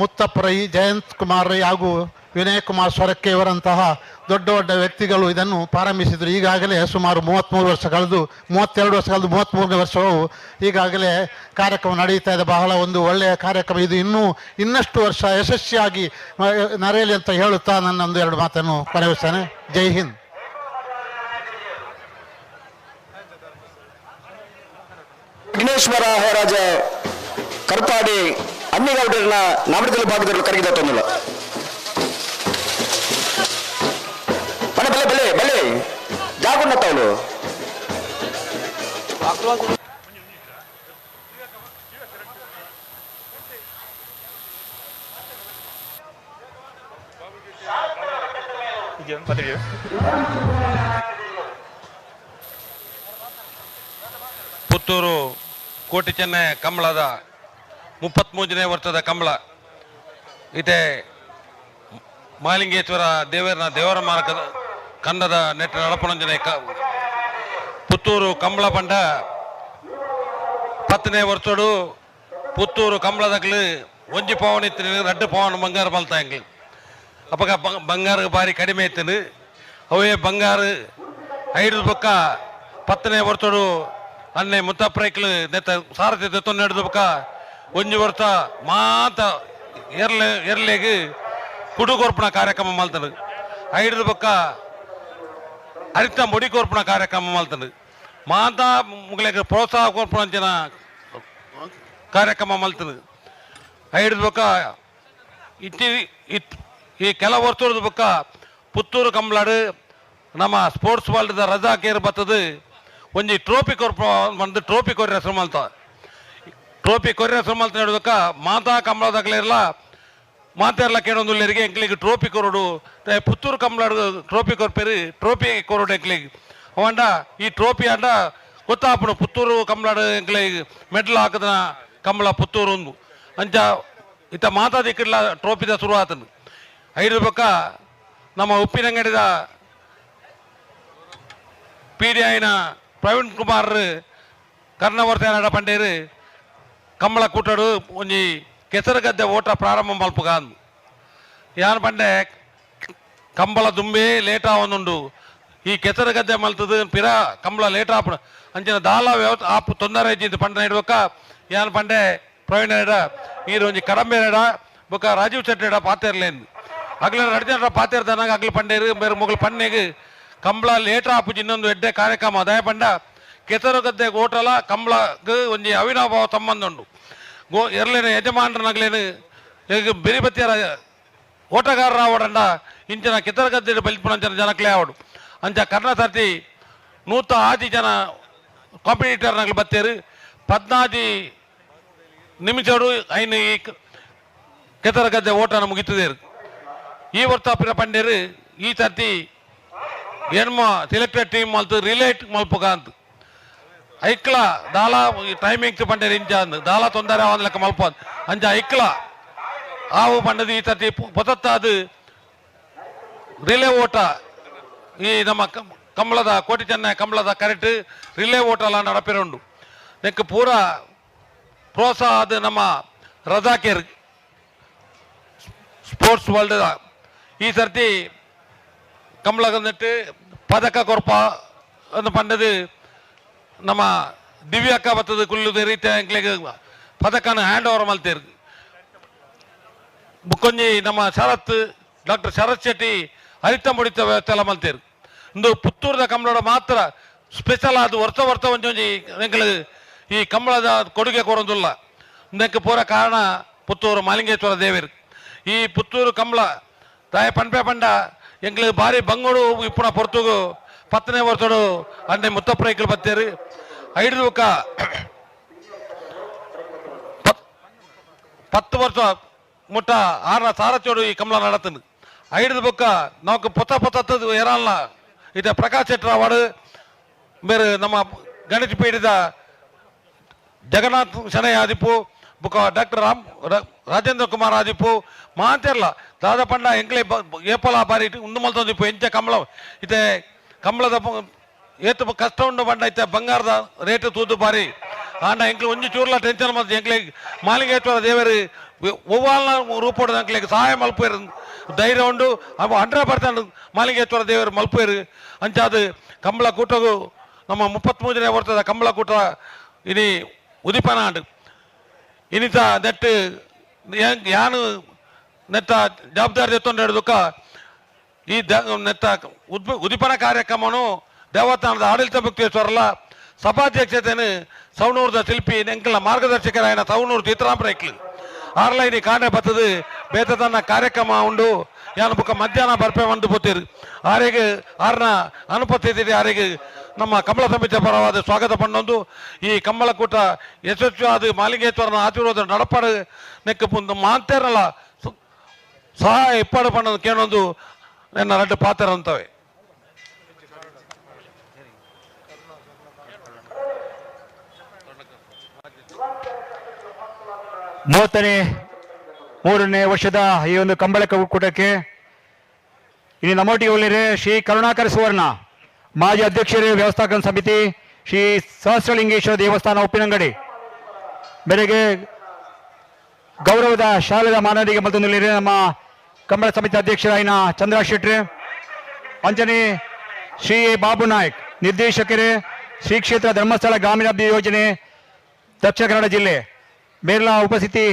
ಮುತ್ತಪ್ಪ ರೈ, ಜಯಂತ್ ಕುಮಾರ್ ರೈ ಹಾಗೂ ವಿನಯ್ ಕುಮಾರ್ ಸೊರಕೆಯವರಂತಹ ದೊಡ್ಡ ದೊಡ್ಡ ವ್ಯಕ್ತಿಗಳು ಇದನ್ನು ಪ್ರಾರಂಭಿಸಿದರು. ಈಗಾಗಲೇ ಸುಮಾರು 33 ವರ್ಷ ಕಳೆದು 32 ವರ್ಷ ಕಳೆದು 33ನೇ ವರ್ಷವು ಈಗಾಗಲೇ ಕಾರ್ಯಕ್ರಮ ನಡೆಯುತ್ತಾ ಇದೆ. ಬಹಳ ಒಂದು ಒಳ್ಳೆಯ ಕಾರ್ಯಕ್ರಮ ಇದು. ಇನ್ನಷ್ಟು ವರ್ಷ ಯಶಸ್ವಿಯಾಗಿ ನಡೆಯಲಿ ಅಂತ ಹೇಳುತ್ತಾ ನನ್ನ ಒಂದು ಎರಡು ಮಾತನ್ನು ಕೊನೆಗೊಳಿಸ್ತೇನೆ. ಜೈ ಹಿಂದ್. ವಿಘ್ನೇಶ್ವರ ಹೋರಾಜ ಕರ್ಪಾಡಿ ಅನ್ನಿಗೌಡರನ್ನ ನಾಮದಲ್ಲಿ ಭಾಗದಲ್ಲಿ ಕರಗಿದ ತೊಂದಿಲ್ಲ. ಬಲೆ ಬಲೆ ಬಲೆ ಬಲೆ ಜಾಗುಣ್ಣ ತಾವಳು. ಪುತ್ತೂರು ಕೋಟಿ ಚೆನ್ನೈ ಕಂಬಳದ 33ನೇ ವರ್ಷದ ಕಂಬಳ ಇತ್ತೆ ಮಾಲಿಂಗೇಶ್ವರ ದೇವರನ ದೇವರ ಮಾರ್ಗದ ಕನ್ನಡ ನೆಟ್ಟ ನಡಪಣಂಜನೆ ಪುತ್ತೂರು ಕಂಬಳ ಪಂಡ 10ನೇ ವರ್ಷಡು ಪುತ್ತೂರು ಕಂಬಳದಗ್ಲು ಒಂಜಿ ಪವನ್ ಇತ್ತು, 2 ಪವನ್ ಬಂಗಾರ ಮಲ್ತಾಂಗ್ಲು. ಅಪ್ಪಗ ಬಂಗಾರ ಬಾರಿ ಕಡಿಮೆ ಇತ್ತು. ಅವೇ ಬಂಗಾರ 5 ಬೊಕ್ಕ 10ನೇ ವರ್ಷಡು ಅನ್ನೆ ಮುತ್ತಪ್ರೈಕ್ಲು ನೆತ್ತ ಸಾರಥಿ ದೆತ್ತೊಂದು ನಡೆದ ಬೊಕ್ಕ ಒಂಜಿ ವರ್ಷ ಮಾತ ಎರ್ಲೆ ಎರ್ಲೆಗ್ ಕುಡು ಕೊರ್ಪುನ ಕಾರ್ಯಕ್ರಮ ಮಲ್ತನು. 5 ಬೊಕ್ಕ ಅರಿತ ಮುಡಿ ಕೊರ್ಪುನ ಕಾರ್ಯಕ್ರಮ ಮಲ್ತನು. ಮಾತಾ ಮುಗಲೆಗ್ ಪ್ರೋತ್ಸಾಹ ಕೊರ್ಪುನ ಅಂಚಿನ ಕಾರ್ಯಕ್ರಮ ಮಲ್ತನು. 5 ಬೊಕ್ಕ ಇತ್ತಿ ಈ ಕೆಲ ವರ್ಷದ ಬೊಕ್ಕ ಪುತ್ತೂರು ಕಂಬಳಾಡು ನಮ್ಮ ಸ್ಪೋರ್ಟ್ಸ್ ವರ್ಲ್ಡ್ದ ರಜಾ ಕೇರ್ ಬರ್ತದೆ ಒಂಜಿ ಟ್ರೋಫಿ ಕೊರ್ಪ ಬಂದು ಟ್ರೋಫಿ ಕೊರ್ರ ಹೆಸರು ಮಲ್ತ ಟ್ರೋಫಿ ಕೊರ್ರ ಹೆಸರು ಮಲ್ತ ಹೇಳೋದಕ್ಕ ಮಾತಾ ಕಂಬಳದಾಗಲಿರಲ್ಲ ಮಾತೆರ್ಲ ಕೇಳೊಂದುಲ್ಲೆರಿಗೆ ಎಂಕ್ಲಿಗೆ ಟ್ರೋಫಿ ಕೊರಡು ಪುತ್ತೂರು ಕಂಬಳಾಡು ಟ್ರೋಫಿ ಕೊರ್ಪೇರಿ ಟ್ರೋಫಿ ಕೊರಡು ಎಂಕ್ಲಿಗೆ ಅವಂಡ ಈ ಟ್ರೋಫಿ ಅಂಡ ಗೊತ್ತಾಪುಡು ಪುತ್ತೂರು ಕಂಬಳಾಡು ಎಂಕ್ಲಿಗೆ ಮೆಡ್ಲ್ ಹಾಕದನ ಕಂಬಳ ಪುತ್ತೂರು ಒಂದು ಅಂಚ ಇತ್ತ ಮಾತಾ ದಿಕ್ಕಿಡ್ಲ ಟ್ರೋಫಿದ ಶುರು ಆತನು. 5 ಬೊಕ್ಕ ನಮ್ಮ ಉಪ್ಪಿನಂಗಡಿದ ಪಿ ಡಿ ಐನ ಪ್ರವೀಣ್ ಕುಮಾರ್ ಕರ್ಣವರ್ತ ಪಂಡೇರು ಕಂಬಳ ಕೂಟಡು ಒಂಜಿ ಕೆಸರುಗದ್ದೆ ಓಟ ಪ್ರಾರಂಭ ಮಲ್ಪುಗ ಯಾನ್ ಪಂಡೆ ಕಂಬಳ ದುಂಬೆ ಲೇಟ್ ಆವೊಂದುಂಡು ಈ ಕೆಸರು ಗದ್ದೆ ಮಲ್ತದ ಪಿರ ಕಂಬಳ ಲೇಟ್ ಆಪುನ ಅಂಚಿನ ದಾಲ ವ್ಯವಸ್ಥೆ ಆಪು ತೊಂದರೆ ಇಜ್ಜಿಂದು ಪಂಡ ಇಡ್ಬೇಕ ಯಾನ್ ಪಂಡೆ ಪ್ರವೀಣ ಎಡ ನೀರು ಒಂಜಿ ಕಡಂಬೆರಡ ಬೊಕ್ಕ ರಾಜೀವ್ ಶೆಟ್ಟಿಡ ಪಾತೆರ್ಲೇನ್ ಅಗ್ಲ ರಡ್ಜನ ಪಾತೆರ್ದನಾಗ ಅಗ್ಲ ಪಂಡೇರು ಬೇರೆ ಮೊಗಲು ಪನ್ನೆಗ್ ಕಂಬಳ ಲೇಟ್ ಆಪುಜಿ ಇನ್ನೊಂದು ಎಡ್ಡೆ ಕಾರ್ಯಕ್ರಮ ದಯ ಪಂಡ ಕೆಸರು ಗದ್ದೆ ಓಟಲ ಕಂಬಳಗ್ ಒಂಜಿ ಅವಿನಾಭಾವ ಸಂಬಂಧ ಉಂಡು ಗೋ ಎರ್ಲೇನು ಯಜಮಾನರನಾಗ್ಲೇನು ಈಗ ಬೆರಿಬತ್ತಿಯರ ಓಟಗಾರರ ಆವಡಂಡ ಇಂಚಿನ ಕೆಸರು ಗದ್ದೆ ಬಲಿಪುನಂಚಿನ ಜನಕ್ಲೇ ಆವಡು ಅಂಚ ಕರ್ನಾಟಕ 106 ಜನ ಕಾಂಪಿಟೇಟರ್ನಾಗ್ಲು ಬತ್ತೇರು 14 ನಿಮಿಷಡು ಐನು ಈ ಕೆಸರು ಗದ್ದೆ ಓಟನ ಮುಗಿತದೇರು ಈ ವರ್ಷ ಪಿರ ಪಂಡೇರು ಈ ಸರ್ತಿ ಎಣ್ಮ ಸೆಲೆಕ್ಟೆಡ್ ಟೀಮ್ ಮಲ್ತು ರಿಲೇಟ್ ಮಲ್ಪುಗ ಅಂತ ಐಕ್ಲ ದಾಲ ಟೈಮಿಂಗ್ಸ್ ಪಂಡೇರು ಇಂಚ ಅಂದ್ ದಾಲ ತೊಂದರೆ ಅವನ್ ಲೆಕ್ಕ ಮಲ್ಪ ಅಂಚ ಐಕ್ಲ ಆವು ಪಂಡದು ಈ ಸರ್ತಿ ಪೊಸತ್ತಾದ ರಿಲೇ ಓಟ ಈ ನಮ್ಮ ಕಂಬಳದ ಕೋಟಿ ಚೆನ್ನೈ ಕಂಬಳದ ಕರೆಕ್ಟ್ ರಿಲೇ ಓಟ ಎಲ್ಲ ನಡಪಿರುಂಡು ನೆಕ್ ಪೂರ ಪ್ರೋತ್ಸಾಹ ಅದು ನಮ್ಮ ರಜಾಕೇರ್ ಸ್ಪೋರ್ಟ್ಸ್ ವರ್ಲ್ಡ್ ಈ ಸರ್ತಿ ಕಂಬಳಗಂದಿಟ್ಟು ಪದಕ ಕೊರ್ಪ ಅಂತ ಪಂಡದು ನಮ್ಮ ದಿವ್ಯಕ್ಕ ಬತ್ತದ ಕುಲ್ಲುದ ರೀತಿ ಎಂಕ್ಲೆಗ್ ಪದಕನ ಹ್ಯಾಂಡ್ ಓವರ್ ಮಲ್ತೇರು ಬುಕ್ಕೊಂಜಿ ನಮ್ಮ ಶರತ್ ಡಾಕ್ಟರ್ ಶರತ್ ಶೆಟ್ಟಿ ಹರಿತ ಮುಡಿತ ವ್ಯವಸ್ಥೆ ಎಲ್ಲ ಮಲ್ತೇರು ಇಂದು ಪುತ್ತೂರದ ಕಂಬಳದ ಮಾತ್ರ ಸ್ಪೆಷಲ್ ಅದು ವರ್ಷ ವರ್ಷ ಒಂಜೊಂಜಿ ಎಂಕ್ಲು ಈ ಕಂಬಳದ ಕೊಡುಗೆ ಕೊರೊಂದುಲ್ಲ ಇಂದಕ್ಕೆ ಪೂರ ಕಾರಣ ಪುತ್ತೂರು ಮಾಲಿಂಗೇಶ್ವರ ದೇವರು ಈ ಪುತ್ತೂರು ಕಂಬಳ ತಾಯಿ ಪನ್ಪೆ ಪಂಡ ಎಂಕ್ಲು ಭಾರಿ ಬಂಗೋಡು ಇಪ್ಪುನ ಪೊರ್ತುಗು 10ನೇ ವರ್ಷಡು ಅಂಡೆ ಮುತ್ತಪ್ರೈಕ್ಲು ಬತ್ತೇರು ಐದು ಬೊಕ್ಕ 10 ವರ್ಷ ಮುಟ್ಟ ಆರ್ನ ಸಾರಚೋಡು ಈ ಕಂಬಳ ನಡತನು ಐದು ಬೊಕ್ಕ ನಮಕ್ ಪೊತ್ತ ಪೊತ್ತದ್ದು ಏರಲ್ಲ ಇತ್ತೆ ಪ್ರಕಾಶ್ ಶೆಟ್ಟರ್ ಅವಾರ್ಡ್ ಬೇರೆ ನಮ್ಮ ಗಣೇಶ ಪೀಠದ ಜಗನ್ನಾಥ್ ಶನೈ ಆದಿಪ್ಪು ಬೊಕ್ಕ ಡಾಕ್ಟರ್ ರಾಜೇಂದ್ರ ಕುಮಾರ್ ಆದಿಪ್ಪು ಮಾಂತೆರ್ಲ ದಾದ ಪಂಡ ಎಂಕ್ಲೆ ಏಪಲ ಬಾರಿ ಉಂದು ಮಲ್ತೊಂದಿಪ್ಪು ಎಂಚ ಕಂಬಳ ಇತ್ತೆ ಕಂಬಳದ ಏತು ಕಷ್ಟ ಉಂಡು ಪಂಡ ಇತ್ತೆ ಬಂಗಾರದ ರೇಟ್ ತೂದು ಬಾರಿ ಆಂಡ ಎಂಕ್ಲೆ ಒಂಜಿ ಚೂರ್ಲ ಟೆನ್ಷನ್ ಮಲ್ತು ಎಂಕ್ಲೆ ಮಾಲಿಂಗೇಶ್ವರ ದೇವರು ಒವ್ವಾಲ್ನ ರೂಪೋಡು ಎಂಕ್ಲೆಗ್ ಸಹಾಯ ಮಲ್ಪೇರು ಧೈರ್ಯ ಉಂಡು ಅವು 100% ಮಾಲಿಂಗೇಶ್ವರ ದೇವರು ಮಲ್ಪೇರು ಅಂಚಾದ ಕಂಬಳ ಕೂಟಗು ನಮ್ಮ 33ನೇ ವರ್ಷದ ಕಂಬಳ ಕೂಟ ಇನಿ ಉದಿಪನ ಆಂಡ್ ಇನಿತ ನೆಟ್ ಯಾನು ನೆತ್ತ ಜವಾಬ್ದಾರಿ ಎತ್ತೊಂಡು ಹಿಡಿದಕ್ಕ ಈ ನೆತ್ತ ಉದಿಪನ ಕಾರ್ಯಕ್ರಮನು ದೇವಸ್ಥಾನದ ಆಡಳಿತ ಮುಕ್ತೇಶ್ವರಲ್ಲ ಸಭಾಧ್ಯಕ್ಷತೆಯನ್ನು ಸವಣೂರದ ಶಿಲ್ಪಿ ಎಂಕಲ್ನ ಮಾರ್ಗದರ್ಶಕರಾಯನ ಸವಣೂರು ಸೀತಾರಾಮ ರೈಕ್ಲು ಆರ್ಲೈನಿ ಕಾಣೆ ಬತ್ತದು ಬೇತ ತನ್ನ ಕಾರ್ಯಕ್ರಮ ಉಂಡು ಯಾನು ಬುಕ್ಕ ಮಧ್ಯಾಹ್ನ ಬರ್ಪೆ ಬಂದು ಪೋತೀರು ಆರಿಗೆ ಆರ್ನ ಅನುಪಸ್ಥಿತಿ ಆರಿಗೆ ನಮ್ಮ ಕಂಬಳ ಸಮಿತಿಯ ಪರವಾದ ಸ್ವಾಗತ ಪಂಡೊಂದು ಈ ಕಂಬಳಕೂಟ ಯಶಸ್ವಿಯಾದ ಮಾಲಿಂಗೇಶ್ವರನ ಆಶೀರ್ವಾದ ನಡಪಾಡು ನೆಕ್ಕ ಪುಂದು ಮಾಂತೇರಲ್ಲ ಸಹಾಯ ಇಪ್ಪಾಡು ಪಣ್ಣದು ಕೇಳೊಂದು ನನ್ನ ರಡ್ಡು ಪಾತ್ರ ಅಂತವೆ. 33ನೇ ವರ್ಷದ ಈ ಒಂದು ಕಂಬಳ ಕೂಟಕ್ಕೆ ಇಲ್ಲಿ ನಮ್ಮೊಟ್ಟಿಗೆ ಒಳ್ಳೆಯರೆ ಶ್ರೀ ಕರುಣಾಕರ್ ಸುವರ್ಣ, ಮಾಜಿ ಅಧ್ಯಕ್ಷರೇ ವ್ಯವಸ್ಥಾಪಕ ಸಮಿತಿ ಶ್ರೀ ಸಹಸ್ರಲಿಂಗೇಶ್ವರ ದೇವಸ್ಥಾನ ಉಪ್ಪಿನಂಗಡಿ, ಬೆಳಗ್ಗೆ ಗೌರವದ ಶಾಲೆದ ಮಾನವರಿಗೆ ಮತ್ತೊಂದು ನಮ್ಮ ಕಂಬಳ ಸಮಿತಿ ಅಧ್ಯಕ್ಷರಾಯಿನ ಚಂದ್ರ ಶೆಟ್ರೆ, ಅಂಜನೆ ಶ್ರೀ ಎ ಬಾಬು ನಾಯ್ಕ್ ನಿರ್ದೇಶಕರೇ ಶ್ರೀ ಕ್ಷೇತ್ರ ಧರ್ಮಸ್ಥಳ ಗ್ರಾಮೀಣಾಭಿವೃದ್ಧಿ ಯೋಜನೆ ದಕ್ಷಿಣ ಕನ್ನಡ ಜಿಲ್ಲೆ ಮೇರ್ಲ ಉಪಸ್ಥಿತಿ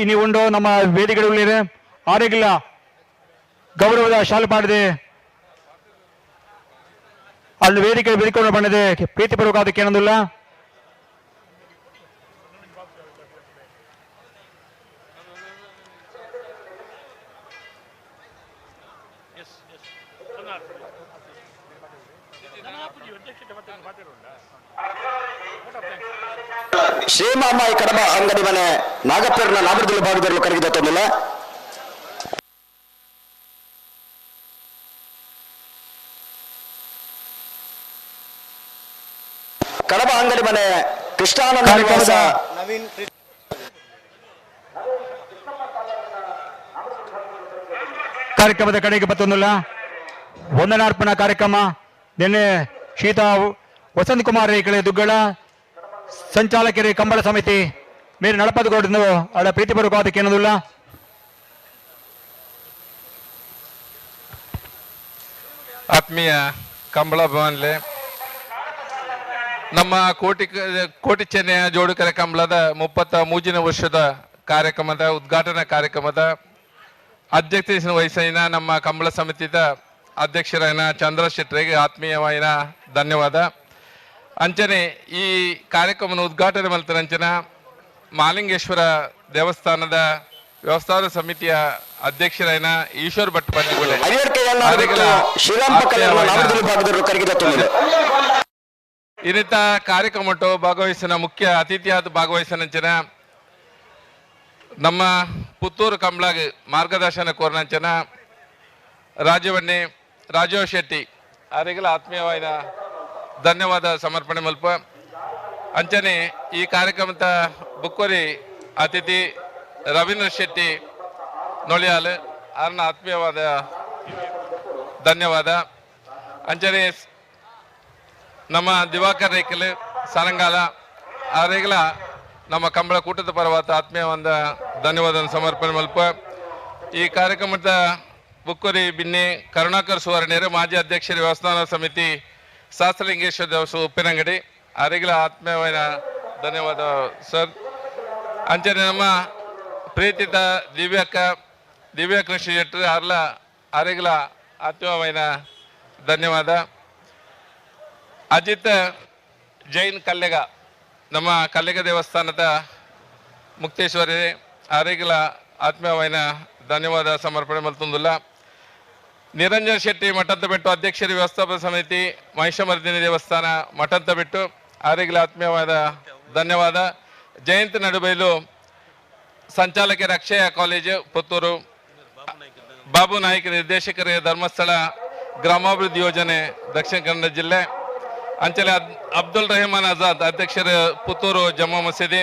ಇನಿ ಉಂಡು ನಮ್ಮ ವೇದಿಕೆಗಳಲ್ಲಿ ಆರೋಗ್ಯ ಗೌರವದ ಶಾಲು ಮಾಡಿದೆ ಅಲ್ಲಿ ವೇದಿಕೆ ಬೇಡಿಕೊಂಡು ಬಂದಿದೆ ಪ್ರೀತಿ ಪೂರ್ವಕ ಅದಕ್ಕೆ ಏನೊಂದಿಲ್ಲ. ಶ್ರೀಮಾಮಾಯಿ ಕಡಬ ಅಂಗಡಿ ಮನೆ ನಾಗಪುರನ ನಾಗರದಲ್ಲಿ ಭಾಗದಲ್ಲಿ ಕರಗಿದ ತೊಂದಿಲ್ಲ. ಕಡಬ ಅಂಗಡಿ ಮನೆ ಕೃಷ್ಣಾನಂದ ನಿವಾಸ ಕಾರ್ಯಕ್ರಮದ ಕಡೆಗೆ ಮತ್ತೊಂದಿಲ್ಲ ವಂದನಾರ್ಪಣಾ ಕಾರ್ಯಕ್ರಮ ನಿನ್ನೆ ಶೀತಾ ವಸಂತ್ ಕುಮಾರ್ ರೇಖಳೆ ದುಗ್ಗಳ ಸಂಚಾಲಕರೇ ಕಂಬಳ ಸಮಿತಿ ಮೇರೆ ನಡಪದಗೌಡನು ಅವಳ ಪ್ರೀತಿಪೂರ್ವಕ ಅದಕ್ಕೆ ಏನದಿಲ್ಲ. ಆತ್ಮೀಯ ಕಂಬಳ ಭವನ್ಲೆ ನಮ್ಮ ಕೋಟಿ ಕೋಟಿ ಚೆನ್ನೆಯ ಜೋಡುಕರೆ ಕಂಬಳದ 33ನೇ ವರ್ಷದ ಕಾರ್ಯಕ್ರಮದ ಉದ್ಘಾಟನಾ ಕಾರ್ಯಕ್ರಮದ ಅಧ್ಯಕ್ಷತೆ ವಹಿಸಿನ ನಮ್ಮ ಕಂಬಳ ಸಮಿತಿದ ಅಧ್ಯಕ್ಷರಾಯನ ಚಂದ್ರ ಶೆಟ್ಟರಿಗೆ ಆತ್ಮೀಯವಾಯಿನ ಧನ್ಯವಾದ. ಅಂಚನೆ ಈ ಕಾರ್ಯಕ್ರಮದ ಉದ್ಘಾಟನೆ ಮಲ್ತರಂಚನ ಮಾಲಿಂಗೇಶ್ವರ ದೇವಸ್ಥಾನದ ವ್ಯವಸ್ಥಾನ ಸಮಿತಿಯ ಅಧ್ಯಕ್ಷರಾಯನ ಈಶ್ವರ್ ಭಟ್ ಪಂಜಿಗುಡೆ ಇನ್ನಿತ ಕಾರ್ಯಕ್ರಮ ಭಾಗವಹಿಸಿನ ಮುಖ್ಯ ಅತಿಥಿಯಾದ ಭಾಗವಹಿಸಿನಂಚನ ನಮ್ಮ ಪುತ್ತೂರು ಕಂಬಳಗ್ ಮಾರ್ಗದರ್ಶನ ಕೋರಿನಂಚನ ರಾಜವನ್ನಿ ರಾಜೀವ್ ಶೆಟ್ಟಿ ಅವರಿಗೆಲ್ಲ ಆತ್ಮೀಯವಾದ ಧನ್ಯವಾದ ಸಮರ್ಪಣೆ ಮಲ್ಪ. ಅಂಚನೆ ಈ ಕಾರ್ಯಕ್ರಮದ ಬುಕ್ಕೋರಿ ಅತಿಥಿ ರವೀಂದ್ರ ಶೆಟ್ಟಿ ನೊಳಿಯಾಲ್ ಅವರನ್ನ ಆತ್ಮೀಯವಾದ ಧನ್ಯವಾದ. ಅಂಚನೆ ನಮ್ಮ ದಿವಾಕರ್ ರೇಖಲ್ ಸಾರಂಗಾಲ ಅವರಿಗೆಲ್ಲ ನಮ್ಮ ಕಂಬಳ ಕೂಟದ ಪರವಾದ ಆತ್ಮೀಯವಾದ ಧನ್ಯವಾದ ಸಮರ್ಪಣೆ ಮಲ್ಪ. ಈ ಕಾರ್ಯಕ್ರಮದ ಬುಕ್ಕೋರಿ ಬಿನ್ನೆ ಕರುಣಾಕರ್ ಸುವರ್ಣರು ಮಾಜಿ ಅಧ್ಯಕ್ಷರ ವ್ಯವಸ್ಥಾನ ಸಮಿತಿ ಶಾಸ್ತ್ರಲಿಂಗೇಶ್ವರ ದೇವಸ್ಥಾನ ಉಪ್ಪಿನಂಗಡಿ ಅವರಿಗೆಲ್ಲ ಆತ್ಮೀಯವಾದ ಧನ್ಯವಾದ ಸರ್. ಅಂಚನೆ ನಮ್ಮ ಪ್ರೀತಿತ ದಿವ್ಯಕ್ಕ ದಿವ್ಯ ಕೃಷಿ ಶೆಟ್ಟರು ಅರ್ಲ ಅವರಿಗೆಲ್ಲ ಆತ್ಮೀಯವಾದ ಧನ್ಯವಾದ. ಅಜಿತ್ ಜೈನ್ ಕಲ್ಲೆಗ ನಮ್ಮ ಕಲ್ಲೆಗ ದೇವಸ್ಥಾನದ ಮುಕ್ತೇಶ್ವರಿ ಅವರಿಗೆಲ್ಲ ಆತ್ಮೀಯವಾದ ಧನ್ಯವಾದ ಸಮರ್ಪಣೆ ಮಲ್ತೊಂದುಲ್ಲ. ನಿರಂಜನ್ ಶೆಟ್ಟಿ ಮಠಂತಬೆಟ್ಟು ಅಧ್ಯಕ್ಷರ ವ್ಯವಸ್ಥಾಪನ ಸಮಿತಿ ಮಹಿಷಮರ್ದಿನಿ ದೇವಸ್ಥಾನ ಮಠಂತಬೆಟ್ಟು ಅವರಿಗೆಲ್ಲ ಆತ್ಮೀಯವಾದ ಧನ್ಯವಾದ. ಜಯಂತ್ ನಡುಬೈಲು ಸಂಚಾಲಕರ ಅಕ್ಷಯ ಕಾಲೇಜು ಪುತ್ತೂರು, ಬಾಬು ನಾಯ್ಕ ನಿರ್ದೇಶಕರ ಧರ್ಮಸ್ಥಳ ಗ್ರಾಮಾಭಿವೃದ್ಧಿ ಯೋಜನೆ ದಕ್ಷಿಣ ಕನ್ನಡ ಜಿಲ್ಲೆ, ಅಂಚಲೆ ಅಬ್ದುಲ್ ರೆಹಮಾನ್ ಆಜಾದ್ ಅಧ್ಯಕ್ಷರು ಪುತ್ತೂರು ಜಮ್ಮಾ ಮಸೀದಿ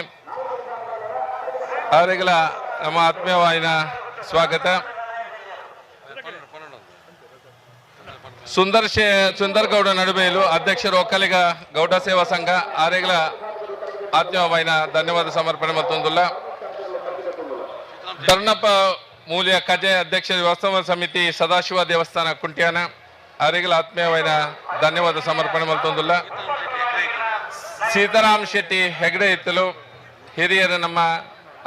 ಅವರಿಗೆಲ್ಲ ನಮ್ಮ ಆತ್ಮೀಯವಾದ ಸ್ವಾಗತ. ಸುಂದರ್ ಗೌಡ ನಡುಬೇಲು ಅಧ್ಯಕ್ಷರು ಒಕ್ಕಲಿಗ ಗೌಡ ಸೇವಾ ಸಂಘ ಅವರಿಗೆಲ್ಲ ಆತ್ಮೀಯವಾದ ಧನ್ಯವಾದ ಸಮರ್ಪಣೆ ಮತ್ತೊಂದುಲ್ಲ. ಧರ್ಣಪ್ಪ ಮೂಲಿಯ ಕಜೆ ಅಧ್ಯಕ್ಷ ವ್ಯವಸ್ಥಾಪನಾ ಸಮಿತಿ ಸದಾಶಿವ ದೇವಸ್ಥಾನ ಕುಂಟ್ಯಾನ ಅವರಿಗೆಲ್ಲ ಆತ್ಮೀಯವಾದ ಧನ್ಯವಾದ ಸಮರ್ಪಣೆ ಮತ್ತೊಂದುಲ್ಲ. ಸೀತಾರಾಮ್ ಶೆಟ್ಟಿ ಹೆಗಡೆ ಇತ್ತಲು ಹಿರಿಯರು ನಮ್ಮ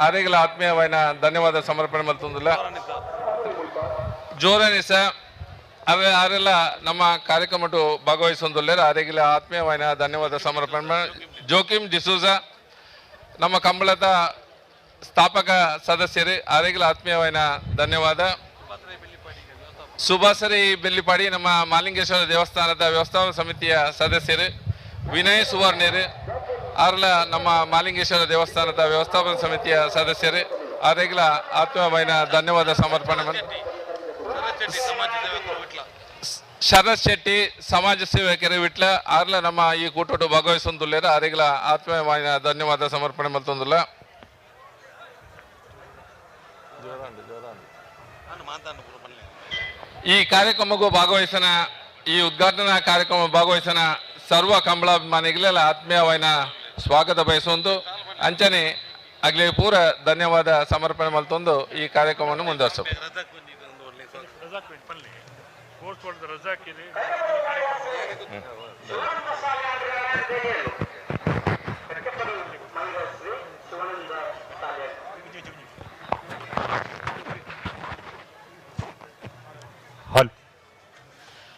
ಅವರಿಗೆಲ್ಲ ಆತ್ಮೀಯವಾದ ಧನ್ಯವಾದ ಸಮರ್ಪಣೆ ಮತ್ತೊಂದುಲ್ಲ. ಜೋರನಿಸ ಅವರೆಲ್ಲ ನಮ್ಮ ಕಾರ್ಯಕ್ರಮ ಭಾಗವಹಿಸೊಂದುಲ್ಲ ಅವರಿಗೆಲ್ಲ ಆತ್ಮೀಯವಾದ ಧನ್ಯವಾದ ಸಮರ್ಪಣೆ. ಜೋಕಿಮ್ ಡಿಸೂಜ ನಮ್ಮ ಕಂಬಳದ ಸ್ಥಾಪಕ ಸದಸ್ಯರು ಅವರಿಗೆಲ್ಲ ಆತ್ಮೀಯವಾದ ಧನ್ಯವಾದ. ಸುಭಾಸರಿ ಬೆಳ್ಳಿಪಾಡಿ ನಮ್ಮ ಮಾಲಿಂಗೇಶ್ವರ ದೇವಸ್ಥಾನದ ವ್ಯವಸ್ಥಾಪನಾ ಸಮಿತಿಯ ಸದಸ್ಯರು, ವಿನಯ್ ಸುವರ್ಣರು ಅವರೆಲ್ಲ ನಮ್ಮ ಮಾಲಿಂಗೇಶ್ವರ ದೇವಸ್ಥಾನದ ವ್ಯವಸ್ಥಾಪನಾ ಸಮಿತಿಯ ಸದಸ್ಯರು ಅವರಿಗೆಲ್ಲ ಆತ್ಮೀಯವಾದ ಧನ್ಯವಾದ ಸಮರ್ಪಣೆ. ಶರತ್ ಶೆಟ್ಟಿ ಸಮಾಜ ಸೇವಕರು ವಿಟ್ಲ ಅವರೆಲ್ಲ ನಮ್ಮ ಈ ಕೂಟೋಟು ಭಾಗವಹಿಸೊಂದುಲ್ಲೇರು ಅವರಿಗೆಲ್ಲ ಆತ್ಮೀಯವಾದ ಧನ್ಯವಾದ ಸಮರ್ಪಣೆ ಮಲ್ತೊಂದುಲ್ಲ. ಈ ಕಾರ್ಯಕ್ರಮಕ್ಕೂ ಭಾಗವಹಿಸನ ಈ ಉದ್ಘಾಟನಾ ಕಾರ್ಯಕ್ರಮ ಭಾಗವಹಿಸನ ಸರ್ವ ಕಂಬಳಾಭಿಮಾನಿಗಳೆಲ್ಲ ಆತ್ಮೀಯವಾದ ಸ್ವಾಗತ ಬಯಸೊಂದು ಅಂಚನೆ ಅಗ್ಲಿ ಪೂರ ಧನ್ಯವಾದ ಸಮರ್ಪಣೆ ಮಲ್ತೊಂದು ಈ ಕಾರ್ಯಕ್ರಮವನ್ನು ಮುಂದುವರಿಸ.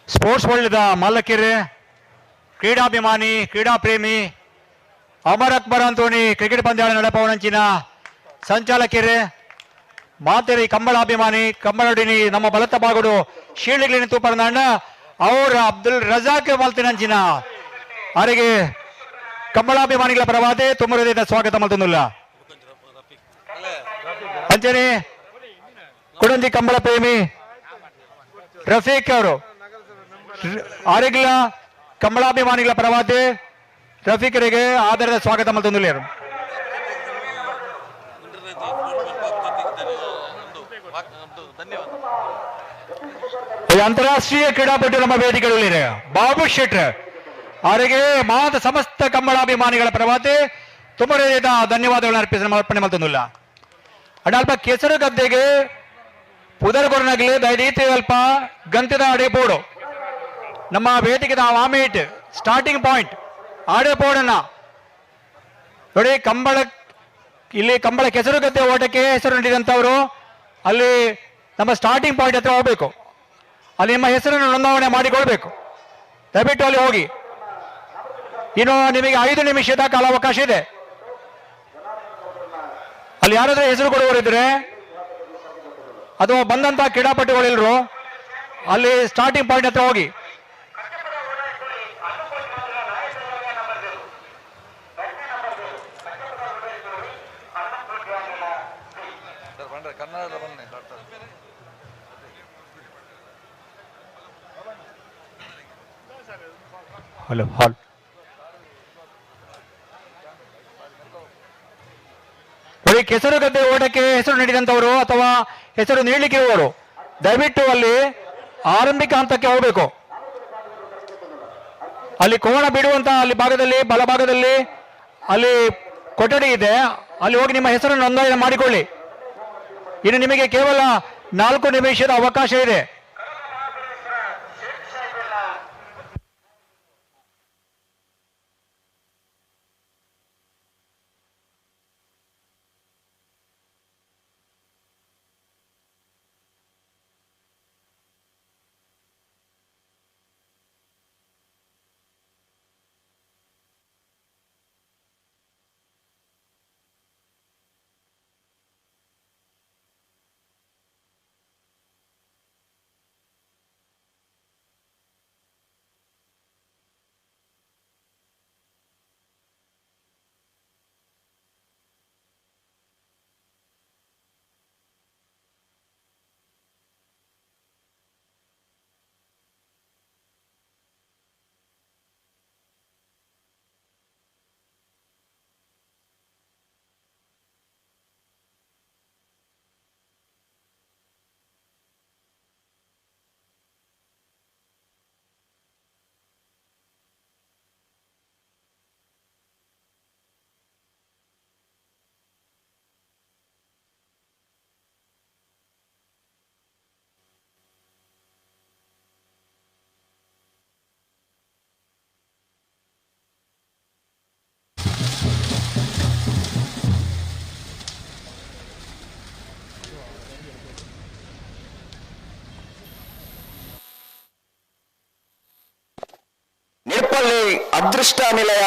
ಸ್ಪೋರ್ಟ್ಸ್ ವರ್ಲ್ಡ್ ಮಾಲಕಿರಿ ಕ್ರೀಡಾಭಿಮಾನಿ ಕ್ರೀಡಾ ಪ್ರೇಮಿ ಅಮರ್ ಅಕ್ಬರ್ ಅಂತೋನಿ ಕ್ರಿಕೆಟ್ ಪಂದ್ಯಾವಳಿ ನಡೆಪವನಂಚಿನ ಸಂಚಾಲಕಿರಿ ಮಾತೆರಿ ಕಂಬಳಾಭಿಮಾನಿ ಕಂಬಳಡಿನಿ ನಮ್ಮ ಬಲತ ಬಾಗುಡು ಶೀಳಿಗಳಿನ ತೂಪರ್ನಣ್ಣ ಅವರ ಅಬ್ದುಲ್ ರಜಾಕ್ ಮಲ್ತಿನಂಚಿನ ಅವರಿಗೆ ಕಂಬಳಾಭಿಮಾನಿಗಳ ಪರವಾದೆ ತುಂಬ ಹೃದಯದ ಸ್ವಾಗತ ಮಲ್ತೊಂದುಲ್ಲ. ಅಂಚನೆ ಕುಡಂಜಿ ಕಂಬಳ ಪ್ರೇಮಿ ರಫೀಕ್ ಅವರು ಆರಿಗ್ಲ ಕಂಬಳಾಭಿಮಾನಿಗಳ ಪರವಾದೆ ರಫೀಕರಿಗೆ ಆದರದ ಸ್ವಾಗತ ಮಲ್ತೊಂದುಲ್ಲೇರು. ಅಂತಾರಾಷ್ಟ್ರೀಯ ಕ್ರೀಡಾಪಟು ನಮ್ಮ ವೇದಿಕೆಗಳಲ್ಲಿ ಬಾಬು ಶೆಟ್ರ್ ಅವರಿಗೆ ಮಾತ ಸಮಸ್ತ ಕಂಬಳಾಭಿಮಾನಿಗಳ ಪರವಾದೆ ತುಂಬ ಹೃದಯದ ಧನ್ಯವಾದಗಳನ್ನು ಅರ್ಪಿಸಿ ಅರ್ಪಣೆ ಮಲ್ತೊಂದುಲ್ಲ. ಅಲ್ಪ ಕೆಸರು ಗದ್ದೆಗೆ ಪುದರ್ ಕೊರನಗಲಿ ದಯದೀತಿ ಅಲ್ಪ ಗಂತಿದ ಅಡೆ ಬೋಡು ನಮ್ಮ ವೇದಿಕೆದ ವಾಮೇಟ್ ಸ್ಟಾರ್ಟಿಂಗ್ ಪಾಯಿಂಟ್ ಆಡೆ ಪೋಡಣ್ಣ ನೋಡಿ. ಕಂಬಳ ಇಲ್ಲಿ ಕಂಬಳ ಕೆಸರುಗದ್ದೆ ಓಟಕ್ಕೆ ಹೆಸರು ನೀಡಿದಂಥವರು ಅಲ್ಲಿ ನಮ್ಮ ಸ್ಟಾರ್ಟಿಂಗ್ ಪಾಯಿಂಟ್ ಹತ್ರ ಹೋಗಬೇಕು. ಅಲ್ಲಿ ನಿಮ್ಮ ಹೆಸರನ್ನು ನೋಂದಾವಣೆ ಮಾಡಿಕೊಳ್ಬೇಕು. ದಯವಿಟ್ಟು ಅಲ್ಲಿ ಹೋಗಿ. ಇನ್ನು ನಿಮಗೆ 5 ನಿಮಿಷದ ಕಾಲಾವಕಾಶ ಇದೆ. ಅಲ್ಲಿ ಯಾರಾದರೂ ಹೆಸರು ಕೊಡುವವರಿದ್ರೆ ಅಥವಾ ಬಂದಂತ ಕ್ರೀಡಾಪಟುಗಳೆಲ್ಲರೂ ಅಲ್ಲಿ ಸ್ಟಾರ್ಟಿಂಗ್ ಪಾಯಿಂಟ್ ಹತ್ರ ಹೋಗಿ. ಹಲೋ ಹಾಲ್ ನೋಡಿ, ಕೆಸರುಗದ್ದೆ ಓಟಕ್ಕೆ ಹೆಸರು ನೀಡಿದಂಥವರು ಅಥವಾ ಹೆಸರು ನೀಡಲಿಕ್ಕೆ ಇರುವವರು ದಯವಿಟ್ಟು ಅಲ್ಲಿ ಆರಂಭಿಕ ಹಂತಕ್ಕೆ ಹೋಗಬೇಕು. ಅಲ್ಲಿ ಕೋಣ ಬಿಡುವಂತ ಅಲ್ಲಿ ಭಾಗದಲ್ಲಿ ಬಲಭಾಗದಲ್ಲಿ ಅಲ್ಲಿ ಕೊಠಡಿ ಇದೆ, ಅಲ್ಲಿ ಹೋಗಿ ನಿಮ್ಮ ಹೆಸರನ್ನು ನೋಂದಣಿ ಮಾಡಿಕೊಳ್ಳಿ. ಇನ್ನು ನಿಮಗೆ ಕೇವಲ 4 ನಿಮಿಷದ ಅವಕಾಶ ಇದೆ. ನಿಡ್ಪಳ್ಳಿ ಅದೃಷ್ಟ ನಿಲಯ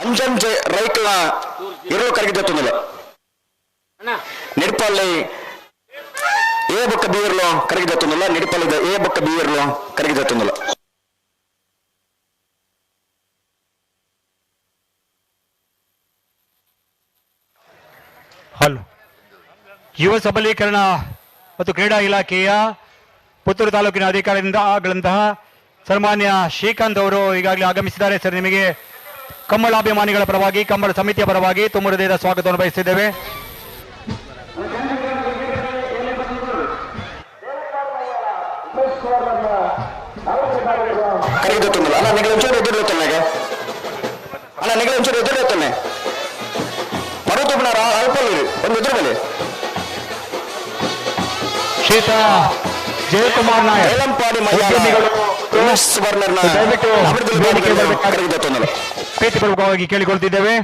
ಅಂಜನ್ ರೈಕ್ಲ ಇರಲು ಕರಗಿದತ್ತೊಂದಿಲ್ಲ. ನಿಡ್ಪಳ್ಳಿ ಎ ಬೊಕ್ಕ ಬಿ ಇರ್ಲು ಕರಗಿದತ್ತೊಂದಿಲ್ಲ. ನಿಡ್ಪಳ್ಳಿದ ಎ ಬೊಕ್ಕ ಬಿ ಇರ್ಲು ಕರಗಿದತ್ತೊಂದಿಲ್ಲ. ಹಲೋ, ಯುವ ಸಬಲೀಕರಣ ಮತ್ತು ಕ್ರೀಡಾ ಇಲಾಖೆಯ ಪುತ್ತೂರು ತಾಲೂಕಿನ ಅಧಿಕಾರಿಯಿಂದ ಆಗಲಂತಹ ಸನ್ಮಾನ್ಯ ಶ್ರೀಕಾಂತ್ ಅವರು ಈಗಾಗಲೇ ಆಗಮಿಸಿದ್ದಾರೆ. ಸರ್, ನಿಮಗೆ ಕಂಬಳಾಭಿಮಾನಿಗಳ ಪರವಾಗಿ, ಕಂಬಳ ಸಮಿತಿಯ ಪರವಾಗಿ ತುಂಬ ಹೃದಯದ ಸ್ವಾಗತವನ್ನು ಬಯಸಿದ್ದೇವೆ. ಶ್ರೀತ ಜಯಕುಮಾರ್ ನಾಯಕ್ ದಯವಿಟ್ಟು ಪ್ರೀತಿಪೂರ್ವಕವಾಗಿ ಕೇಳಿಕೊಳ್ತಿದ್ದೇವೆ.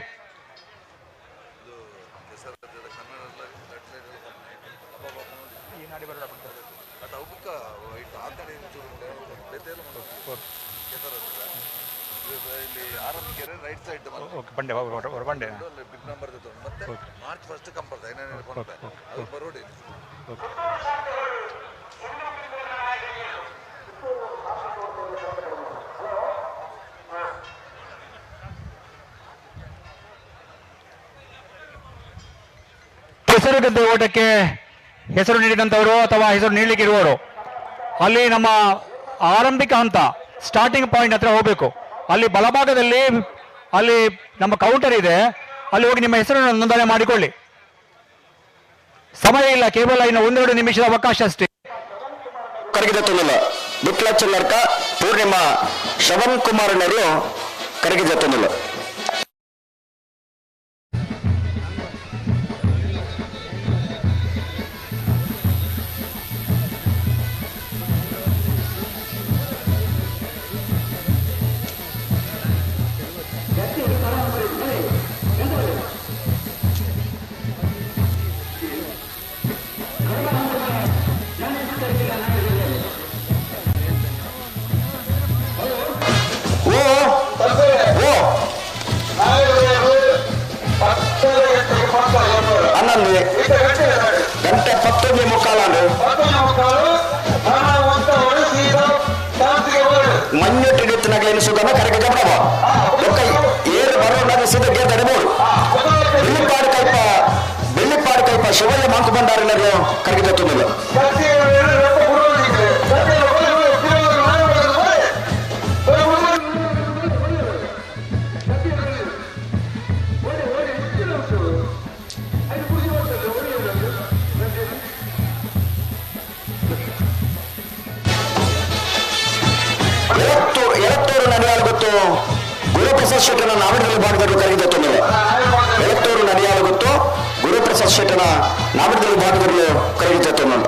ಕೆಸರುಗದ್ದೆ ಓಟಕ್ಕೆ ಹೆಸರು ನೀಡಿದಂಥವರು ಅಥವಾ ಹೆಸರು ನೀಡಲಿಕ್ಕೆ ಇರುವವರು ಅಲ್ಲಿ ನಮ್ಮ ಆರಂಭಿಕ ಹಂತ ಸ್ಟಾರ್ಟಿಂಗ್ ಪಾಯಿಂಟ್ ಹತ್ರ ಹೋಗಬೇಕು. ಅಲ್ಲಿ ಬಲಭಾಗದಲ್ಲಿ ಅಲ್ಲಿ ನಮ್ಮ ಕೌಂಟರ್ ಇದೆ, ಅಲ್ಲಿ ಹೋಗಿ ನಿಮ್ಮ ಹೆಸರನ್ನು ನೋಂದಣಿ ಮಾಡಿಕೊಳ್ಳಿ. ಸಮಯ ಇಲ್ಲ, ಕೇವಲ ಇನ್ನು 1-2 ನಿಮಿಷದ ಅವಕಾಶ ಅಷ್ಟೇ. ಕರಗಿದತ್ತೊಂದಿಲ್ಲ ವಿಟ್ಲ ಚೆಲ್ಲರ್ಕ ಪೂರ್ಣಿಮಾ ಶ್ರವಣ್ ಕುಮಾರ್ ನವರು ಕರಗಿದತ್ತೊಂದಿಲ್ಲ. ಸುಧಾನ ಕರೆಗೆ ಗಮನವ ಬೊಕ್ಕ ಏರು ಬರೋಣ ಸೀದಾ ಗೇರ್ ತಡೆಬೋದು. ಬೆಳ್ಳಿಪ್ಪಾಡು ಕಲ್ಪ ಶಿವಯ್ಯ ಮಾಂಕು ಭಂಡಾರಿನರು ಕರೆಗೆ ತತ್ತೊಂದಿಲ್ಲ. ಎಳತ್ತೂರು ನಡಿಯಾಲು ಗೊತ್ತು ಗುರುಪ್ರಸಾದ್ ಶೆಟ್ಟನ ನಾವಿಡದಲ್ಲಿ ಭಾಗದವರು ಕರೆಗೆ ತತ್ತೊಂದಿಲ್ಲ. ಎಳತ್ತೂರು ನಡಿಯಾಲು ಗೊತ್ತು ಗುರುಪ್ರಸಾದ್ ಶೆಟ್ಟನ ನಾವಿಡದಲ್ಲಿ ಭಾಗದವರು ಕರೆಗೆ ತತ್ತೊಂದಿಲ್ಲ.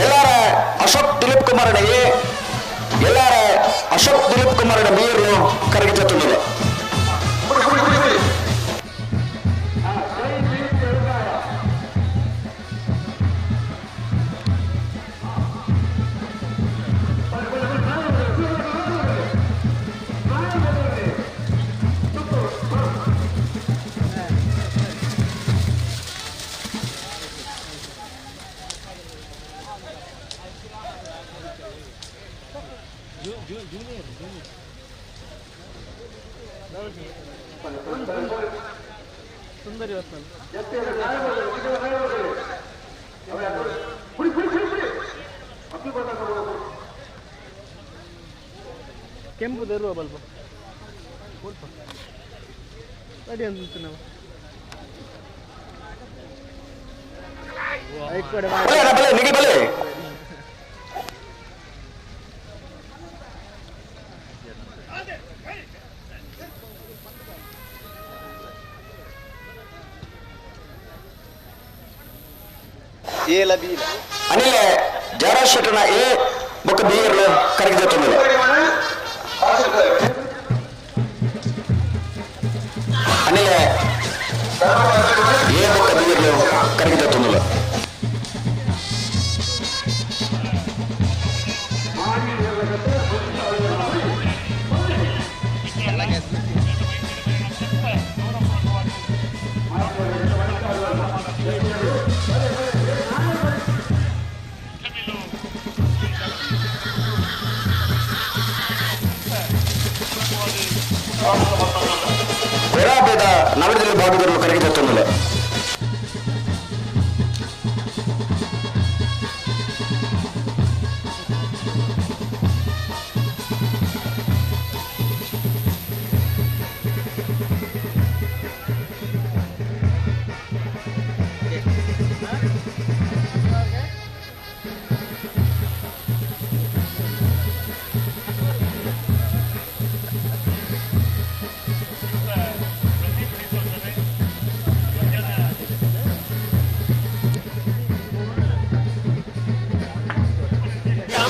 ಎಲ್ಲಾರ ಅಶೋಕ್ ದಿಲೀಪ್ ಕುಮಾರನ ಎ, ಎಲ್ಲಾರ ಅಶೋಕ್ ದಿಲೀಪ್ ಕುಮಾರನ ಬೀರ್ಲು ಕರಗಿ ತತ್ತೊಂದಿಲ್ಲ. ಸುಂದರಿ ಕೆಂಪು ತರುವ ಬಲ್ಪ ರೆಡಿ ಅಂತ ನಾವು ಬಲೆ ನಿಗಿ ಬಲೆ. ಅನಿಲ ಜಯರಾಜ್ ಶೆಟ್ಟನ ಎ ಬೊಕ್ಕ ಬಿ ಇರ್ಲು ಕರಗಿ ತತ್ತೊಂದಿಲ್ಲ. ಅನಿಲ ಎ ಬೊಕ್ಕ ಬಿ ಇರ್ಲು ಕರಗಿ ತತ್ತೊಂದಿಲ್ಲ. ಪೆರಾಬೇದ ನವರದಲ್ಲಿ ಭಾಗದವರು ಕರಗಿ ತತ್ತೊಂದಿಲ್ಲ.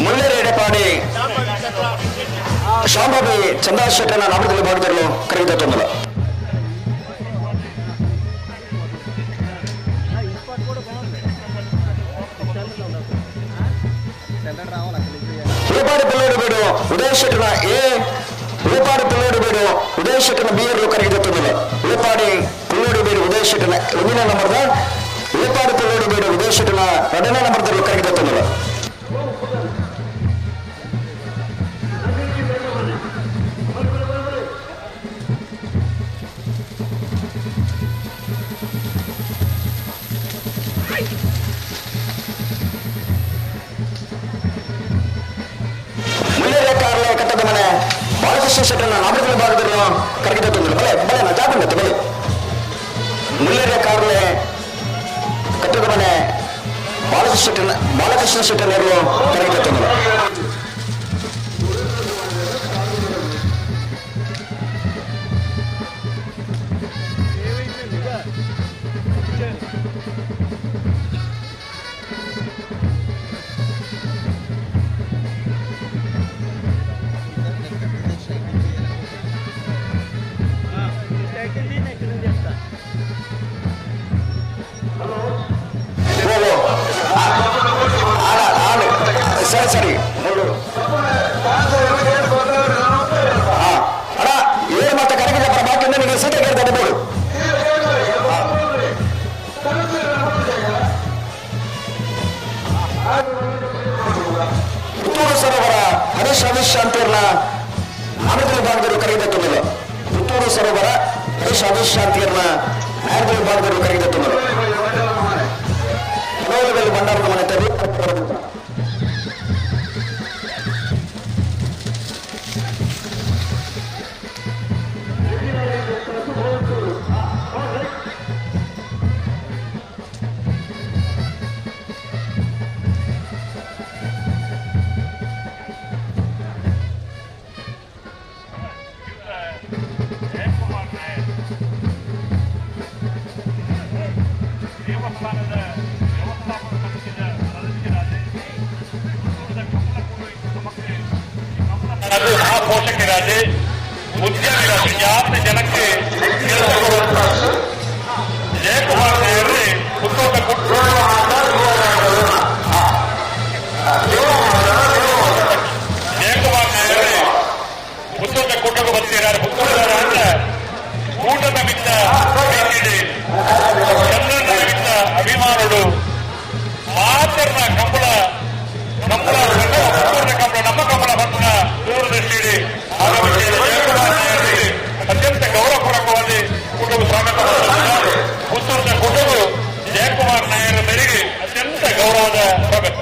ಮುಲ್ಲೇರೇಡಪಾಡಿ ಶಾಂಭವಿ ಚಂದ್ರಶೇಖರನ ಶೆಟ್ಟನ ನವರದಲ್ಲಿ ಭಾಗದವರು ಕರಗಿ ತತ್ತೊಂದಿಲ್ಲ. ರೂಪಾಡಿ ಪಿಲ್ಲೋಡು ಬೇಡು ಉದಯ ಶೆಟ್ಟನ ಎ, ರೂಪಾಡಿ ಪಿಲ್ಲೋಡು ಬೇಡು ಉದಯ ಶೆಟ್ಟನ ಬಿ ಇರಲು ಕರಗಿ ತತ್ತೊಂದಿಲ್ಲ. ರೂಪಾಡಿ ಪಿಲ್ಲೋಡು ಬೇಡು ಉದಯ ಶೆಟ್ಟನ ಒಂದನೇ ನಂಬರ್ದ, ರೂಪಾಡಿ ಪಿಲ್ಲೋಡು ಬೇಡು ಉದಯ ಶೆಟ್ಟನ ಎರಡನೇ ನಂಬರ್ದಲ್ಲಿ ಕರಗಿ ತತ್ತೊಂದಿಲ್ಲ. ಮುಲ್ಲೇರಿಯ ಕಾರ್ಲೆ ಕಟ್ಟದ ಮನೆ ಬಾಲಕೃಷ್ಣ ಶೆಟ್ಟನ ನಾಮಕರಣ ಭಾಗದಲ್ಲಿ ಕರಗಿ ತತ್ತೊಂದಿಲ್ಲ. ಬಲೆ ಬಲೆ ನಾ ಜಾಗ ಬಲೆ. ಮುಲ್ಲೇರಿಯ ಕಾರ್ಲೆ ಕಟ್ಟದ ಮನೆ ಬಾಲಕೃಷ್ಣ ಶೆಟ್ಟನವರು ಕರಗಿ ತತ್ತೊಂದಿಲ್ಲ. ಸರಿ ಸರಿ ಅಣ್ಣ ಏನು ಮತ್ತೆ ಕರಗಿದ ಬಾಕಿ ನಿಮಗೆ ಸೀತೆ ಕೇಳ್ತಾರೆ ಬೋಡು. ಪುತ್ತೂರು ಸರೋವರ ಹರೀಶ್ ರಮೇಶ್ ಶಾಂತಿಯರ್ನ ಆಮೃತ ವಿಭಾಗದವರು ಕರಗಿದ ತೊಂದರೆ. ಪುತ್ತೂರು ಸರೋವರ ಹರೀಶ್ ರಮೇಶ್ ಶಾಂತಿಯರ್ನ ಆಮೃತ ವಿಭಾಗದವರು ಕರಗಿದ ತೊಂದರೆ. ಭಂಡಾರದ ಮನೆ ತರಿ ದೇವಸ್ಥಾನದ ವ್ಯವಸ್ಥಾಪಕ ಸಮಿತಿಯ ಸದಸ್ಯರಾದ ಮಹಾಪೋಷಕರಾದ ಉದ್ಯಮಿರಾದ ಜಾಸ್ತಿ ಜನಕ್ಕೆ ಜಯಕುಮಾರ್ ನಾಯರ್ ಪುತ್ತೂರ ಜಯಕುಮಾರ್ ನಾಯರ್ ಪುತ್ತೂರ ಕೂಟಕ್ಕೆ ಬರ್ತಿದ್ದಾರೆ. ಪುತ್ತೂರ ಕೂಟದ ಮಿತ್ತ ಚಂದ್ರನ ಮಿತ್ತ ಅಭಿಮಾನುಡು ಮಾತರ್ನ ಕಂಬಳ ಕಂಬಳ ಪುತ್ತೂರಿನ ಕಂಬಳ ನಮ್ಮ ಕಂಬಳ ಬಂಧನ ದೂರದೃಷ್ಟಿ ಆಗಮಿಸಿದ ಜಯಕುಮಾರ್ ನಾಯರಿಗೆ ಅತ್ಯಂತ ಗೌರವಪೂರ್ವಕವಾಗಿ ಕೂಟವು ಸ್ವಾಗತ ಮಾಡುತ್ತಿದ್ದಾರೆ. ಪುತ್ತೂರಿನ ಕೂಟವು ಜಯಕುಮಾರ್ ನಾಯರ ಮೇರೆಗೆ ಅತ್ಯಂತ ಗೌರವದ ಸ್ವಾಗತ.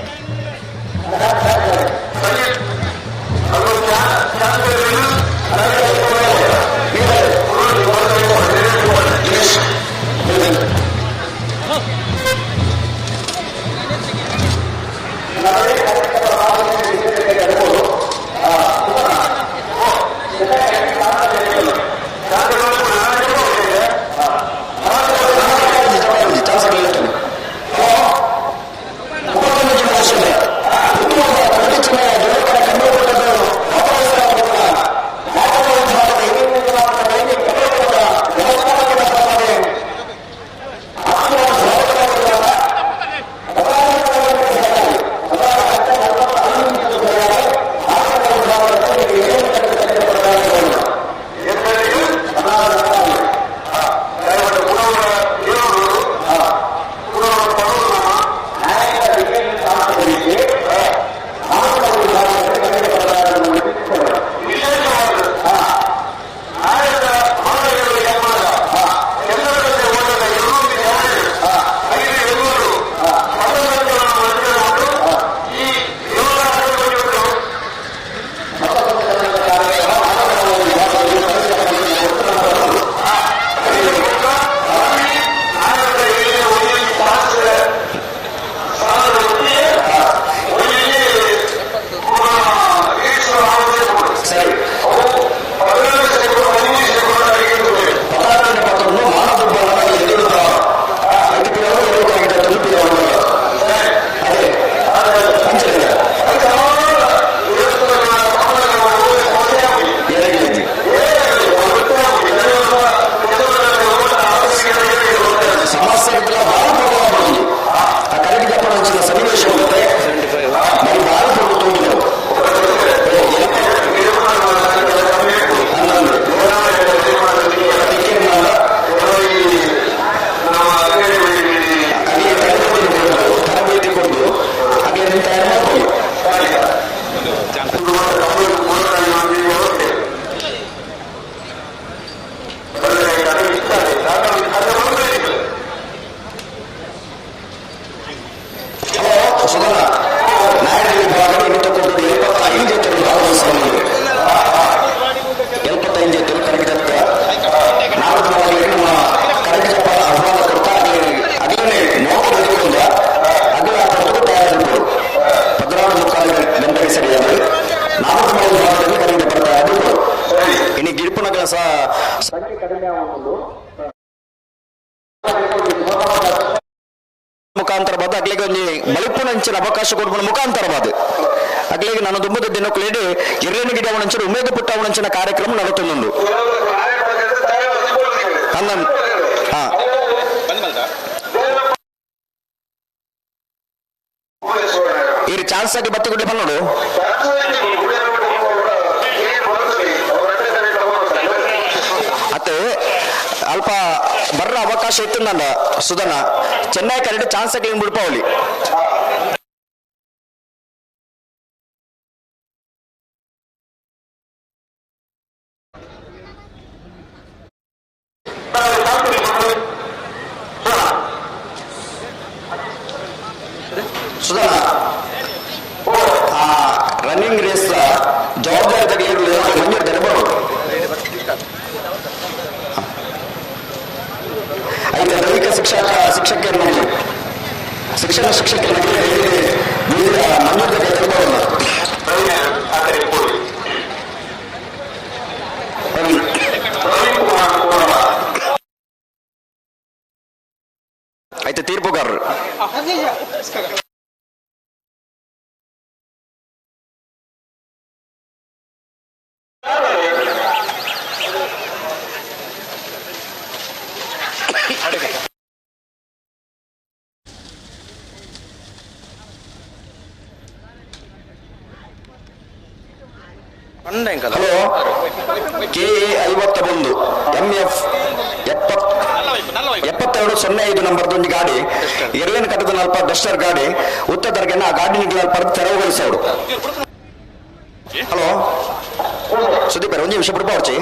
ಮುಖಾಂತರ ಬಾದ ಅಗ್ಲಿಗೆ ಒಂಜಿ ಬಲಿಪುನಂಚಿನ ಅವಕಾಶ ಕೊಡ್ಬನ ಮುಖಾಂತರ ಬಾದ ಅಗ್ಲಿಗೆ ನಾನು ದುಂಬದ ದಿನಕ್ಕುಲೇಡಿ ಇರ್ಲೇನು ಗಿಡ ಅವನಂಚಿನ ಉಮೇದು ಪುಟ್ಟ ಅವನಂಚಿನ ಕಾರ್ಯಕ್ರಮ ನಡತೊಂದುಂಡು. ಹಾ ಇರು ಚಾನ್ಸ್ ಆಗಿ ಬತ್ತಿ ಗುಡ್ಡೆ ಬಂದೋಡು. ಅತ್ತೆ ಅಲ್ಪ ಬರ್ರ ಅವಕಾಶ ಇತ್ತು ನನ್ನ ಸುಧನ ಚೆನ್ನೈ ಕರೆಕ್ಟ್ ಚಾನ್ಸ್ ಆಗಿ ಬಿಡ್ಪಾವಳಿ. ಸುಧನ ಆ ರನ್ನಿಂಗ್ ರೇಸ್ ಜವಾಬ್ದಾರಿ ತಗಲಿರಲಿ ಮಂಜೂರು ಬರೋದು. ಐದು ದೈಹಿಕ ಶಿಕ್ಷಕರು ಶಿಕ್ಷಣ ಶಿಕ್ಷಕರು ಮಂಜೂರು ಬರೋದು. ಆಯ್ತು ತೀರ್ಪುಗಾರರು ಹಲೋ KA 51 MF 7205 ನಂಬರ್ದೊಂದು ಗಾಡಿ ಎರಲೇನು ಕಟ್ಟದ ನಲ್ಪ ಡಸ್ಟರ್ ಗಾಡಿ ಉತ್ತದರ್ಗೆನ ಆ ಗಾಡಿ ನಿಗ್ಲಲ್ಪ ತೆರವುಗೊಳಿಸೋಡು. ಹಲೋ ಸುದೀಪ್ ಒಂದು ನಿಮಿಷ ಬಿಡ್ಬಾರ್ಚಿ.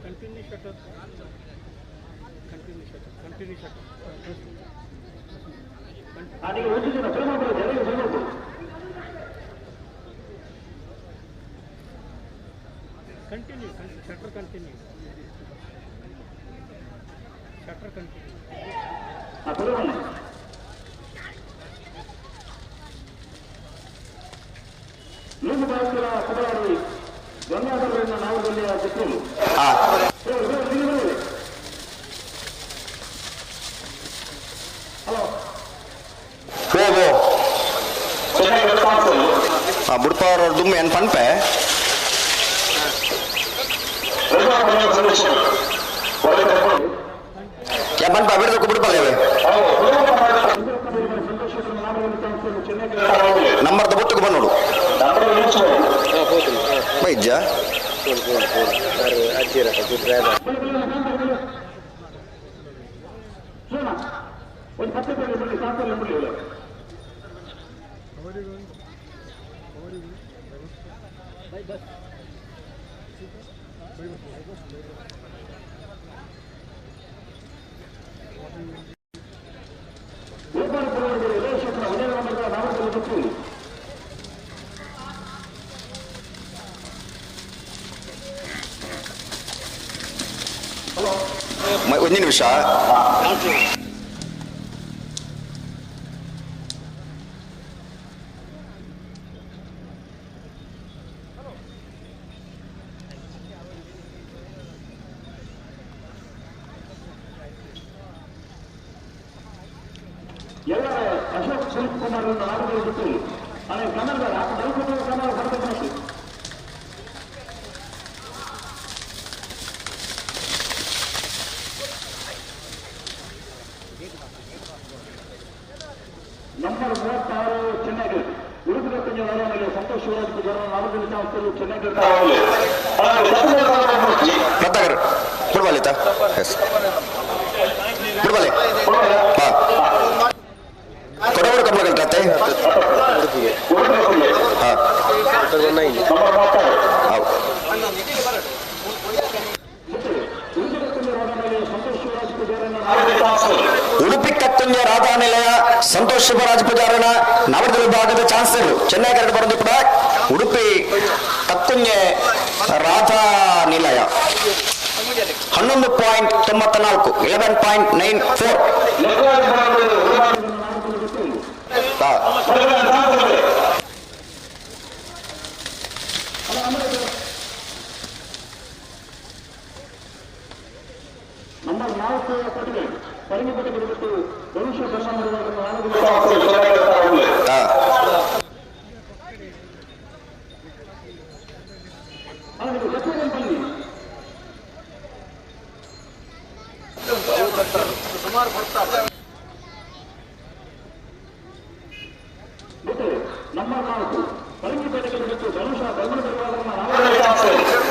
Continue shutter. Continue shutter. Continue shutter. Continue. Shutter continue. Shutter continue. ಬುಡ್ಪಾವ್ರ ದುಮ್ಮೆ ಏನ್ ಪನ್ಪೆ ಯಾ ಪನ್ಪ ಬಿಡ್ದಕ್ಕೆ ಬಿಡ್ಪಲ್ಲೇವೆ ನಂಬರ್ದ ಬೊಟ್ಟುకు ಬಂದೋಡು ಬೈಜ್ಜ ಒಂದು ನಿಮಿಷ. ರತ್ನಾಕರ್ ಬಿಡ್ಬಾಲಿತಾ ಎಸ್ ಬಿಡ್ಬಾಲಿ. ಹಾ ಕೊಡವಡಿ. ಜೋಡು ಕಂಬಳಗಲ್ಟತ್ತೆ. ಉಡುಪಿ ಕತ್ತುಂಜ ರಾಧಾ ನಿಲಯ ಸಂತೋಷ್ ಶಿವರಾಜ್ ಪೂಜಾರನ ನವರದ ವಿಭಾಗದ ಚಾನ್ಸಲರ್ ಚೆನ್ನೈ ಕರೆದು ಬರೋದು ಕೂಡ ಉಡುಪಿ ಕತ್ತುಂಜೆ ರಾಧಾ ನಿಲಯ 11.94 11.94.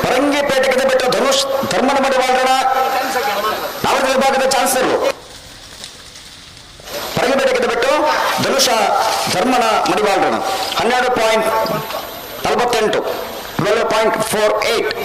ಪರಂಗಿಪೇಟೆಗೆ ಬಿಟ್ಟು ಧನುಷ್ ಧರ್ಮನ ಮಡಿವಾಳರ ನಾವದ ವಿಭಾಗದ ಚಾನ್ಸಲರ್ ಪರಂಗಿಪೇಟೆಗೆ ಬಿಟ್ಟು ಧನುಷ ಧರ್ಮನ ಮಡಿವಾಳರಣ 12.48 12.48.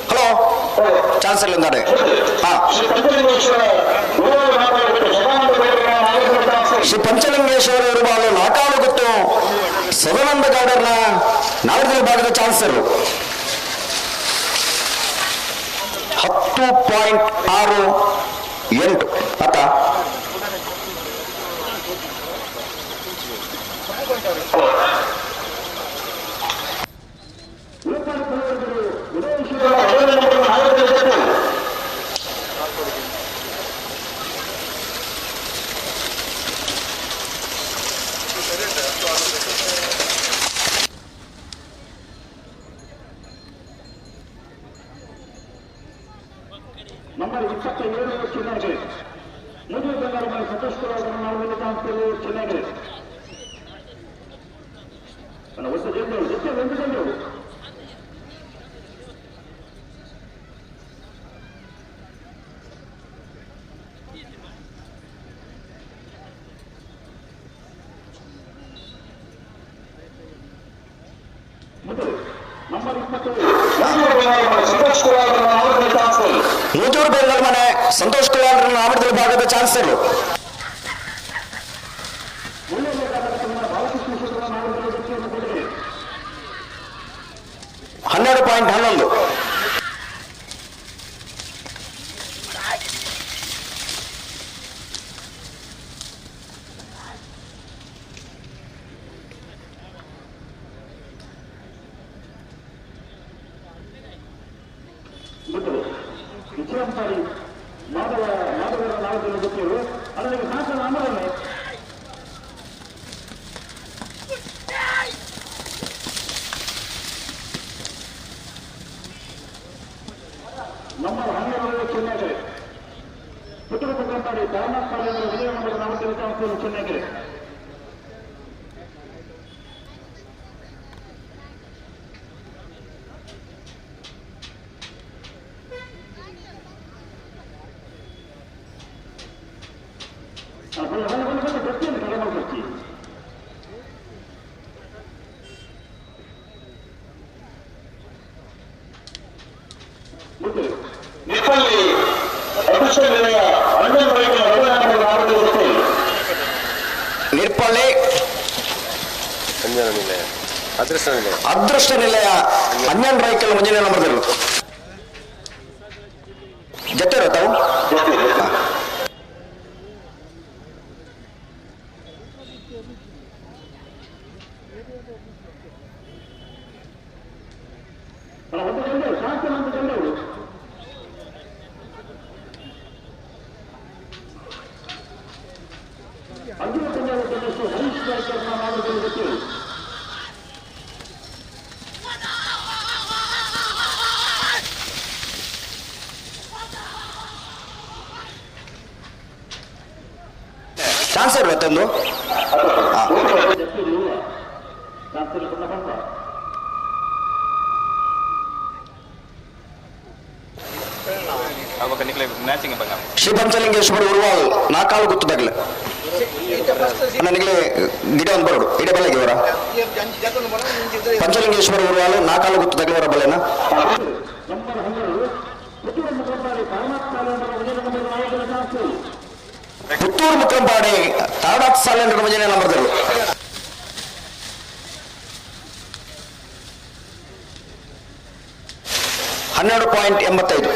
ಹಲೋ ಚಾನ್ಸಲರ್ ಎಂದಾರೆ. ಶ್ರೀ ಪಂಚಲಿಂಗೇಶ್ವರ ಇರುವಾಲು ನಾಕಾಲು ಗೊತ್ತು ಸದಾನಂದ ಗೌಡರ್ನ ನಾವದ ವಿಭಾಗದ ಚಾನ್ಸಲರ್ 10.68 ಅತ್ತ. ಮೂಜೂರು ಬೆಂಗಳೂರು ಮನೆ ಸಂತೋಷ್ ಕುಮಾರ್ ನಾಮದ ವಿಭಾಗದ ಚಾನ್ಸಲರ್ 12.11. ನಿರ್ಪಳ್ಳಿ ಅದೃಷ್ಟ ನಿಲಯ ಅಂಜನ್ ರೈಕಲ್ ಮುಂಜಾನೆ ನಂಬರ್ದರು. ಜೊತೆ ತಾವು ಚಾನ್ಸ್ ಇರ್ಬೇಕಂದು. ಶ್ರೀ ಪಂಚಲಿಂಗೇಶ್ವರ ಉರುವಾಲ್ ನಾಕಾಲು ಗೊತ್ತದಾಗಲ ನನಗೆ ಗಿಡ ಒಂದು ಬರೋಡು ಇಡೇ ಬಲೆಗೆ ಅವರ ಪಂಚಲಿಂಗೇಶ್ವರ ಉರುವಾಲು ನಾಕಾಲು ಗೊತ್ತದಾಗಲ ಅವರ ಬಲೆನ. ಪುತ್ತೂರು ಮುಕ್ರಂಪಾಡಿ ತಾರನಾಥ್ ಸಾಲೆ ಮಂಜನೆ ನಂಬರ್ದರು. 12.85.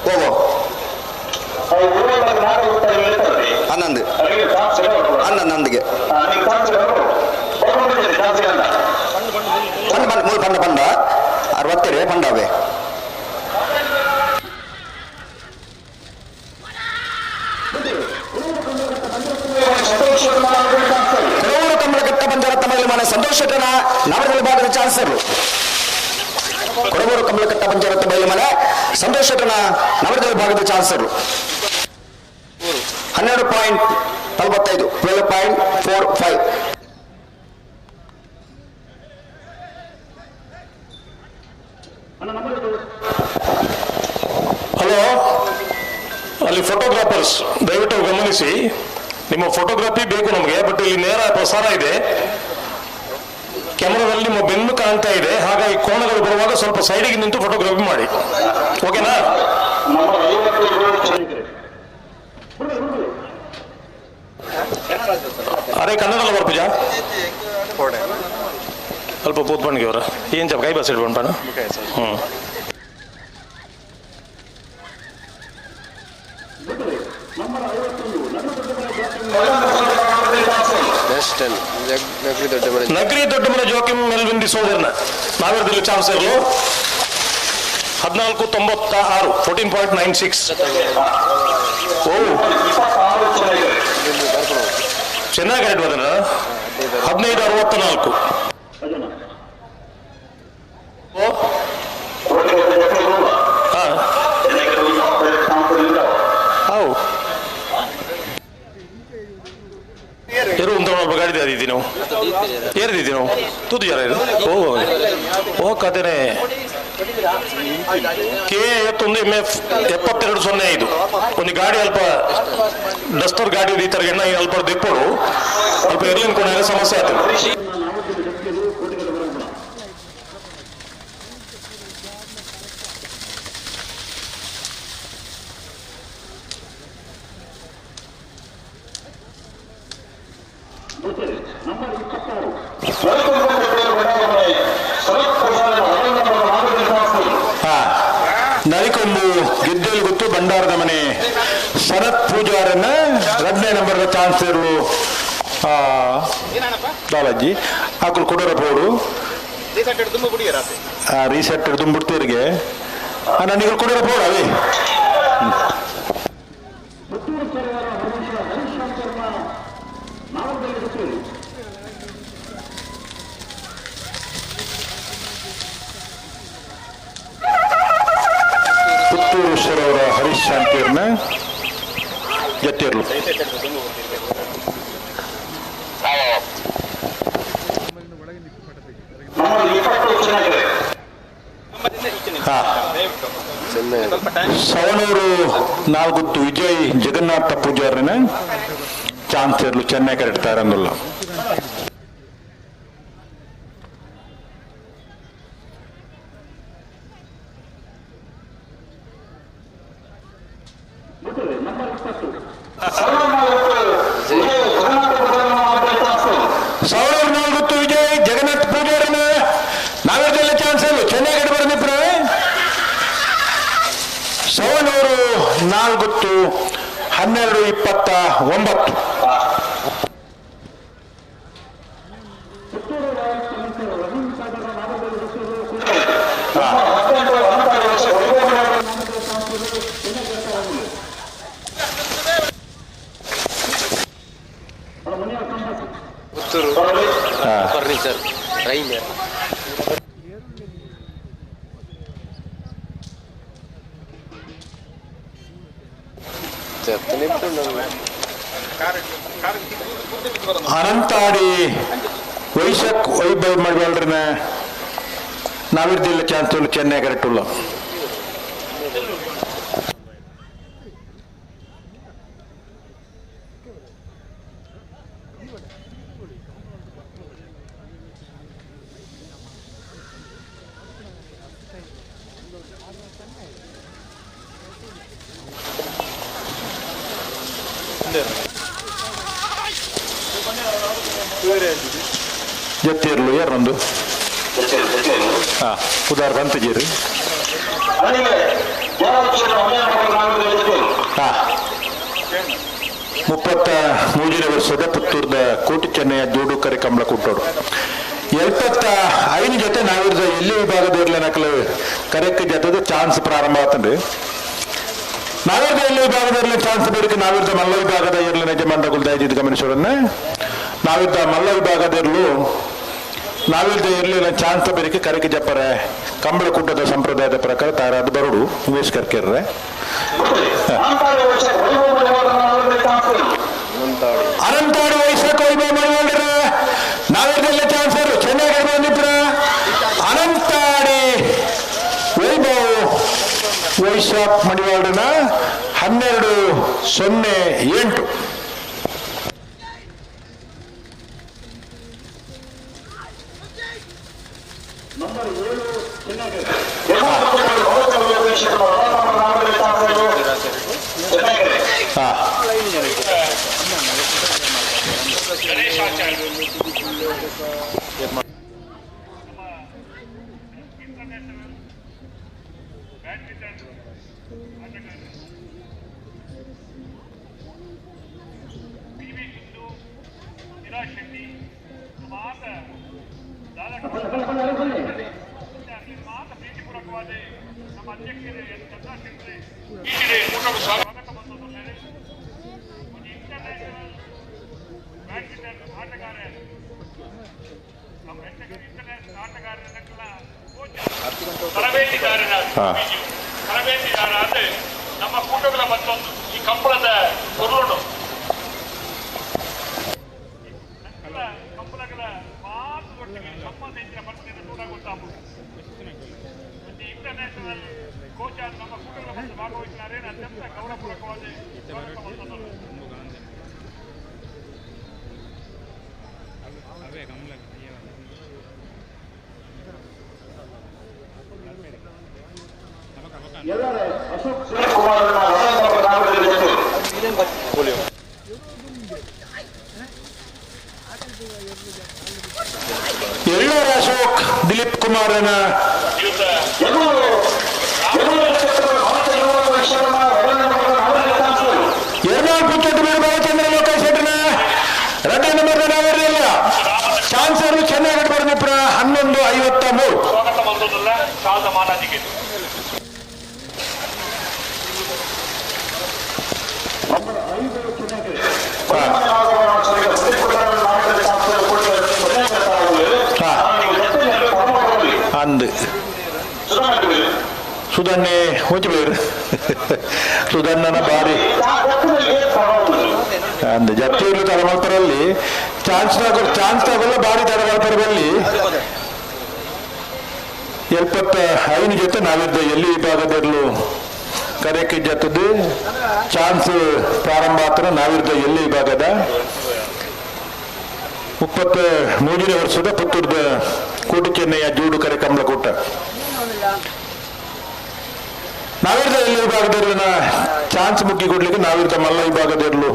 ಹೋಗೋ ಹನ್ನೊಂದು ಹನ್ನೊಂದು ಹನ್ನೊಂದಿಗೆ ಪಂಡ ಪಂಡ ಮೂರು ಪಂಡ ಪಂಡ ಅರವತ್ತೇಳು ಪಂಡವೇ. ಕೊಡವೂರು ಕಮಲಘಟ್ಟ ಪಂಜರ ತಮಗಲಿ ಮನೆ ಸಂತೋಷ್ ಶೆಟ್ಟನ ನವರಗಳ ಭಾಗದ ಚಾನ್ಸರ್. ಕೊಡವೂರು ಕಮಲಘಟ್ಟ ಪಂಜರತ್ತ ಬಯಲು ಮನೆ ಸಂತೋಷ್ ಶೆಟ್ಟನ ನವರಗಳ ಭಾಗದ ಚಾನ್ಸರ್. 12.45 12.45. ಹಲೋ, ಅಲ್ಲಿ ಫೋಟೋಗ್ರಾಫರ್ಸ್ ದಯವಿಟ್ಟು ಗಮನಿಸಿ, ನಿಮ್ಮ ಫೋಟೋಗ್ರಫಿ ಬೇಕು ನಮಗೆ, ಬಟ್ ಇಲ್ಲಿ ನೇರ ಪ್ರಸಾರ ಇದೆ, ಕ್ಯಾಮರಾದಲ್ಲಿ ನಿಮ್ಮ ಬೆನ್ನು ಕಾಣ್ತಾ ಇದೆ, ಹಾಗಾಗಿ ಕೋಣಗಳು ಬರುವಾಗ ಸ್ವಲ್ಪ ಸೈಡಿಗೆ ನಿಂತು ಫೋಟೋಗ್ರಫಿ ಮಾಡಿ, ಓಕೆನಾ? ಅರೆ ಕನ್ನಡ ಬರ್ಪುಜಾ ಅಲ್ಪ ಪೂತ್ಪಣ್ಣಿಗೆ ಅವರ ಏನು ಚಪ್ಪ ಕೈ ಬಸ್ ಇಡ್ಬಂಡ. ಹ್ಞೂ ನಗರಿ ದೊಡ್ಡ ಮನೆ ಜೋಕಿಂ ಮೆಲ್ವಿನ್ ಡಿಸೋಜರ್ನ ನಾವೇರದಲ್ಲಿ ಚಾನ್ಸ್ ಇರಲು 14.96 14.96. ಓ ಚೆನ್ನಾಗಿ ಆಯ್ತು ಅದನ್ನ 15.64. ಹಾಂ ಎರು ಅಂತ ಗಾಡಿ ಅದಿದ್ದೀವಿ ನಾವು ಏರಿದ್ದೀವಿ ನಾವು ತೂತು ಜರ ಇದು. ಓ ಓ ಕದೇನೆ ಕೆ 51 MF 7205 ಒಂದು ಗಾಡಿ ಅಲ್ಪ ಡಸ್ಟರ್ ಗಾಡಿ ಈ ಥರ ಎಣ್ಣ ಅಲ್ಪ ದಿಪ್ಪೋಡು ಅಲ್ಪ ಎರ್ಲಿನ ಕೊನೆ ಸಮಸ್ಯೆ ಆಗ್ತದೆ. ನರಿಕೊಂಬು ಗೆದ್ದಲು ಗೊತ್ತು ಭಂಡಾರದ ಮನೆ ಶರತ್ ಪೂಜಾರನ್ನ 2ನೇ ನಂಬರ್ದ ಚಾನ್ಸರ್ಲು ದಾಲಜ್ಜಿ ಆಕುಲು ಕೊಡೋರ ಪೋಡು ರೀಸೆಟ್ ತುಂಬಿಡ್ತೀರಿಗೆ ನನಗೆ ಕೊಡೋರ ಪೋಡು ಅವೇ. ಪುತ್ತೂರು ಅವರ ಹರೀಶ್ ಶಾಂತಿಯವ್ರನ್ನ ಜತ್ತಿರ್ಲು. ಸವಣೂರು ನಾಲ್ಗುತ್ತು ವಿಜಯ್ ಜಗನ್ನಾಥ ಪೂಜಾರನ ಚಾನ್ಸ್ ಇರ್ಲು ಚೆನ್ನೈ ಕರೆಕ್ಟ್ ತಯಾರಂದುಲ್ಲ. ನಾಲ್ಗುತ್ತು 12-29. ಫರ್ನಿಚರ್ ರೈನ್ ಅನಂತಾಡಿ ವೈಶಕ್ ವೈಭವ್ ಮಡಿವಾಳ್ರನ್ನ ನಾವಿರ್ದಿಲ್ಲ ಚಾನ್ಸ್ ಚೆನ್ನೈ ಕರೆಕ್ಟ್. ಜತ್ತಿರ್ಲು ಯಾರೊಂದು ಹಾಂ ಉದಾರ ಬಂತಜೀರಿ ಹಾಂ 33ನೇ ವರ್ಷದ ಪುತ್ತೂರ್ದ ಕೋಟಿ ಚೆನ್ನಯ್ಯ ಜೋಡು ಕರೆ ಕಂಬಳ ಕೊಟ್ಟೋಡು 75 ಜೊತೆ ನಾವಿರ್ದ ಎಲ್ಲಿ ವಿಭಾಗದ ಇರ್ಲಿ ನಕಲು ಕರೆಕ್ ಜೊತೆದ ಚಾನ್ಸ್ ಪ್ರಾರಂಭ ಆತನ್ರಿ. ನಾವಿರ್ದ ಎಲ್ಲಿ ವಿಭಾಗದ ಇರಲಿ ಚಾನ್ಸ್ ಬೇಡಿಕೆ ನಾವಿರ್ದ ಮಲ್ಲ ವಿಭಾಗದ ಇರಲಿ ಯಜಮಾನ ಗುಲ್ದಾಯಿದ್ದು ಗಮನಿಸೋರನ್ನ ನಾವಿದ್ದ ಮಲ್ಲ ವಿಭಾಗದ ಇರಲು ನಾವಿಲ್ದ ಇರಲಿಲ್ಲ ಚಾನ್ಸ್ ಬೇಡಿಕೆ ಕರೆಕೆ ಜಪ್ಪರೆ ಕಂಬಳ ಕೂಟದ ಸಂಪ್ರದಾಯದ ಪ್ರಕಾರ ತಾರಾದ ಬರಡು ಉಮೇಶ್ ಕರ್ಕೆರ್ರೆ. ಅನಂತಾಡಿ ವಯಸ್ಸಕ್ಕೆ ವೈಭವ ಮಡಿವಾಳ್ರ ನಾವಿರ್ದೆಲ್ಲ ಚಾನ್ಸ್ ಚೆನ್ನಾಗಿ ಬಂದಿದ್ರ ಅನಂತಾಡಿ ವೈಭವ್ ವೈಶಾಖ್ ಮಡಿವಾಳ್ರನ 12-08. ತರಬೇತಿದಾರರಾದ ನಮ್ಮ ಕೂಟಗಳ ಮತ್ತೊಂದು ಈ ಕಂಬಳದ ಕೊರಳು ಕಂಬಳಗಳ ಮಾತು ಒಟ್ಟಿಗೆ ಸಂಬಂಧ ಇದ್ದರೆ ಪರಿಸ್ಥಿತಿ ಕೂಡ ಗೊತ್ತಾಗುವುದು. ಇಂಟರ್ನ್ಯಾಷನಲ್ ಕೋಚ್ ಆದ ನಮ್ಮ ಕೂಟಗಳ ಮತ್ತು ಭಾಗವಹಿಸಿದ್ದಾರೆ ಅತ್ಯಂತ ಗೌರವಪೂರ್ವಕವಾದ ಸ್ವಾಗತ ಮತ್ತೊಂದು. ಎಲ್ಲರ ಅಶೋಕ್ ದಿಲೀಪ್ ಕುಮಾರನ ಎರಡಾಳು ಪುತ್ತೂರು ಬಾಲಚಂದ್ರ ಲೋಕೇಶ್ ಶೆಟ್ಟರ್ನ ಎರಡನೇ ನಂಬರ್ ನಾವಿರಲಿಲ್ಲ ಚಾನ್ಸರ್ ಚೆನ್ನಾಗಿ ಬಂದಿಪ್ರ 11:53. ಸ್ವಾಗತ ಬಂದದಲ್ಲ ಶಾಲಾ ಮಾನಾಜಿಗೆ. ಅಂದು ಸುಧನ್ನೆ ಹೋಚಬೇರು ಸುಧಣ್ಣನ ಬಾರಿ ಅಂದು ಜತ್ತಿಯಲ್ಲೂ ತಡಮಲ್ಪರಲ್ಲಿ ಚಾನ್ಸ್ ಚಾನ್ಸ್ ತಗೊಲ್ಲ ಬಾರಿ ತಡಮಲ್ಪರಲ್ಲಿ 75 ಜೊತೆ ನಾವಿದ್ದ ಎಲ್ಲಿ ವಿಭಾಗದಲ್ಲೂ ಕರೆಕ್ಕೆ ಜೊತೆದು ಚಾನ್ಸ್ ಪ್ರಾರಂಭ ಆತರ ನಾವಿದ್ದ ಎಲ್ಲಿ ವಿಭಾಗದ 33ನೇ ವರ್ಷದ ಪುತ್ತೂರ್ದ ಕೋಟಿ ಚೆನ್ನಯ್ಯ ಜೋಡು ಕರೆ ಕಮಲಕೂಟ ನಾವಿರ್ದ ಎಲ್ಲಿ ವಿಭಾಗದಲ್ಲಿನ ಚಾನ್ಸ್ ಮುಕ್ಕಿ ಕೊಡ್ಲಿಕ್ಕೆ ನಾವಿರ್ದ ಮಲ್ಲ ವಿಭಾಗದಲ್ಲೂ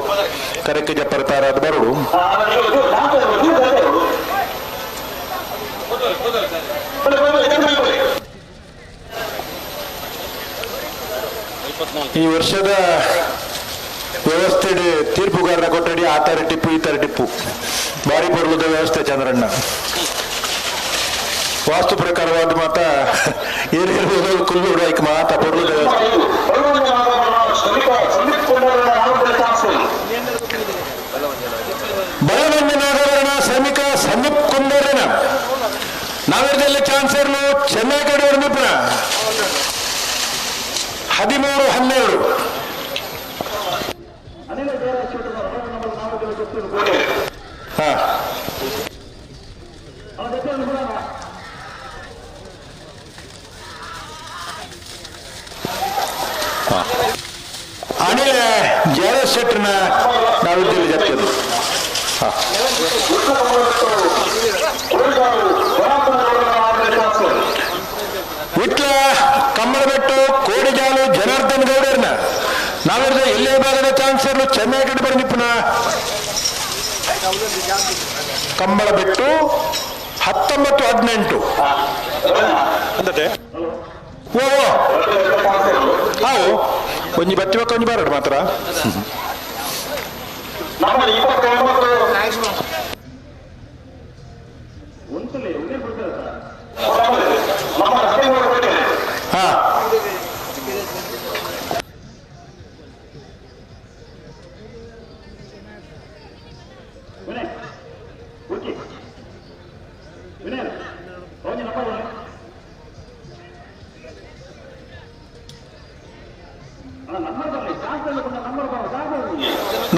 ಕರೆಕ್ಕೆ ಜಪ್ಪರ ತಾರಾದ ಬರಡು. ಈ ವರ್ಷದ ವ್ಯವಸ್ಥೆ ತೀರ್ಪುಗಾರರ ಕೊಠಡಿ ಆ ತರ ಟಿಪ್ಪು ಈ ತರ ಟಿಪ್ಪು ಭಾರಿ ಪರ್ಲದ ವ್ಯವಸ್ಥೆ ಚಂದ್ರಣ್ಣ. ವಾಸ್ತು ಪ್ರಕಾರವಾದ ಮಾತ ಏನೇನು ಕುಲ್ಲು ಐಕ್ ಮಾತ ಪರ್ಲದ ವ್ಯವಸ್ಥೆ. ಬಲವಂಜ ನಾಗವರಣ ಶ್ರಮಿಕ ಸಂದೀಪ್ ಕುಂದರನ ನಾವಿರದಲ್ಲಿ ಚಾನ್ಸರ್ಲು ಚೆನ್ನೈ ಕಡೆ 13-12. ಅನಿಲ ಜಯರಾಜ್ ಶೆಟ್ಟರ್ನ ನಾವಿದ್ದಲ್ಲಿ ಜಪ್ತಿದ್ರು. ವಿಟ್ಲ ಕಮ್ಮಳಬೆಟ್ಟು ಕೋಡಿಜಾಲು ಜನಾರ್ದನ್ ಗೌಡರ್ನ ನಾವಿರದ ಎಲ್ಲೇ ಭಾಗದ ಚಾನ್ಸರ್ಲು ಚೆನ್ನೈ ಕಡೆ ಬಂದಿಪ್ಪನ ಕಂಬಳಬೆಟ್ಟು 19-18. ಓ ಹಾವು ಒಂಜಿ ಬತ್ತಿ ಬಕ್ಕ ಒಂಜಿ ಬಾರಡು ಮಾತ್ರ. ಹಾ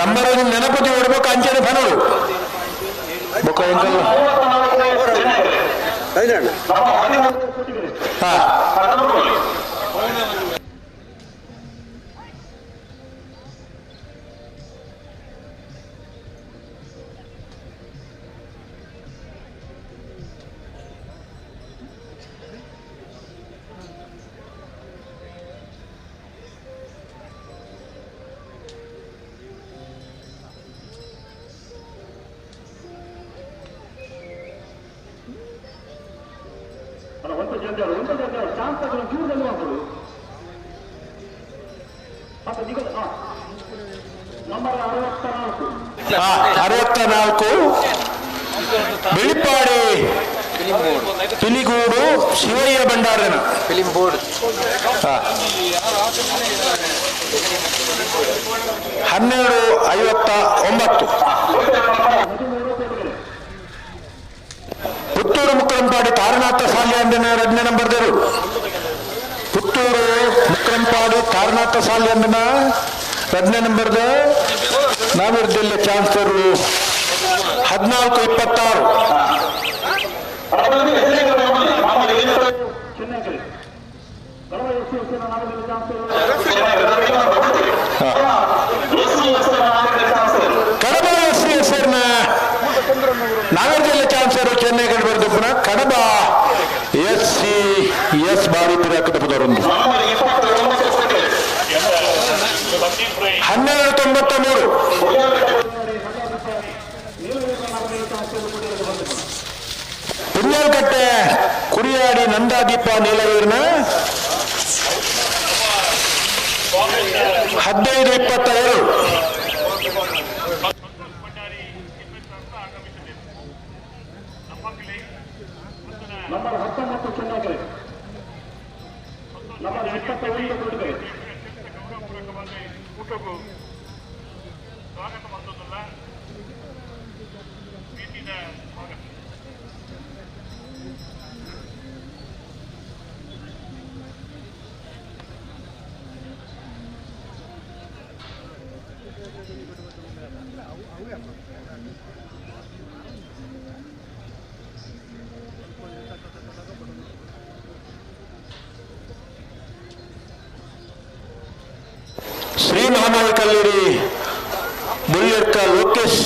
ನಂಬರ್ ನೆನಪತಿ ಓಡ್ಬೇಕು ಅಂಚನೆ ಫನೋಡು ಬೊಕ್ಕ ಎಂಕಲ್ಲ. ಹಾ ಅರವತ್ತ ನಾಲ್ಕು ಬೆಳಿಪಾಡಿ ಪಿಲಿಗೂಡು ಶಿವಯ್ಯ ಭಂಡಾರನ 12:59. ಪುತ್ತೂರು ಮುಕ್ರಂಪಾಡಿ ತಾರನಾಥ ಸಾಲ್ಯಾಂಡನ ಎರಡನೇ ನಂಬರ್ ದೇರು. ಪುತ್ತೂರು ಮುಕ್ರಂಪಾಡಿ ತಾರನಾಥ ಸಾಲ್ಯಾಂಡನ ಎರಡನೇ ನಂಬರ್ದ ನಾವಿರ್ದಿಲ್ಲ ಚಾನ್ಸರ್ 14:26. ಕಡಬ ಎಸ್ ಸಿ ಎಸ್ ನಾಗರ್ಜಿಲ್ಲೆ ಚಾನ್ಸರ್ ಚೆನ್ನೈ ಕಡೆ ಬರ್ದು ಪುನಃ ಕಡಬ ಎಸ್ ಸಿ ಎಸ್ ಬಾರಿ ಪಿರಾಕದ ಪುದರೊಂದು 12:93. ಪುಣ್ಯಲ್ಕಟ್ಟೆ ಕುರಿಯಾಡಿ ನಂದಾದೀಪ ನೀಲವೀರ್ನ 15:22. ನಂಬರ್ 19 ಚೆನ್ನೈ, ನಂಬರ್ 21 ಕೊಡುಗೆ. ಶ್ರೀ ಮಹಾಮಾಯಿ ಕಲ್ಲೂರಿ ಬುಳ್ಳಿರ್ಕ ಲೋಕೇಶ್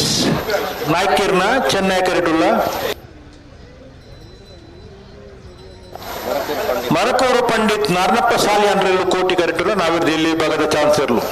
ನಾಯ್ಕಿರ್ನ ಚೆನ್ನೈ ಕರೆಟುಲ್ಲ. ಮರಕೂರು ಪಂಡಿತ್ ನಾರ್ನಪ್ಪ ಸಾಲಿ ಅಂದ್ರೆಲ್ಲು ಕೋಟಿ ಕರೆಟುಲ್ಲ ನಾವಿರ್ದು ಇಲ್ಲಿ ಭಾಗದ ಚಾನ್ಸರ್ಲು.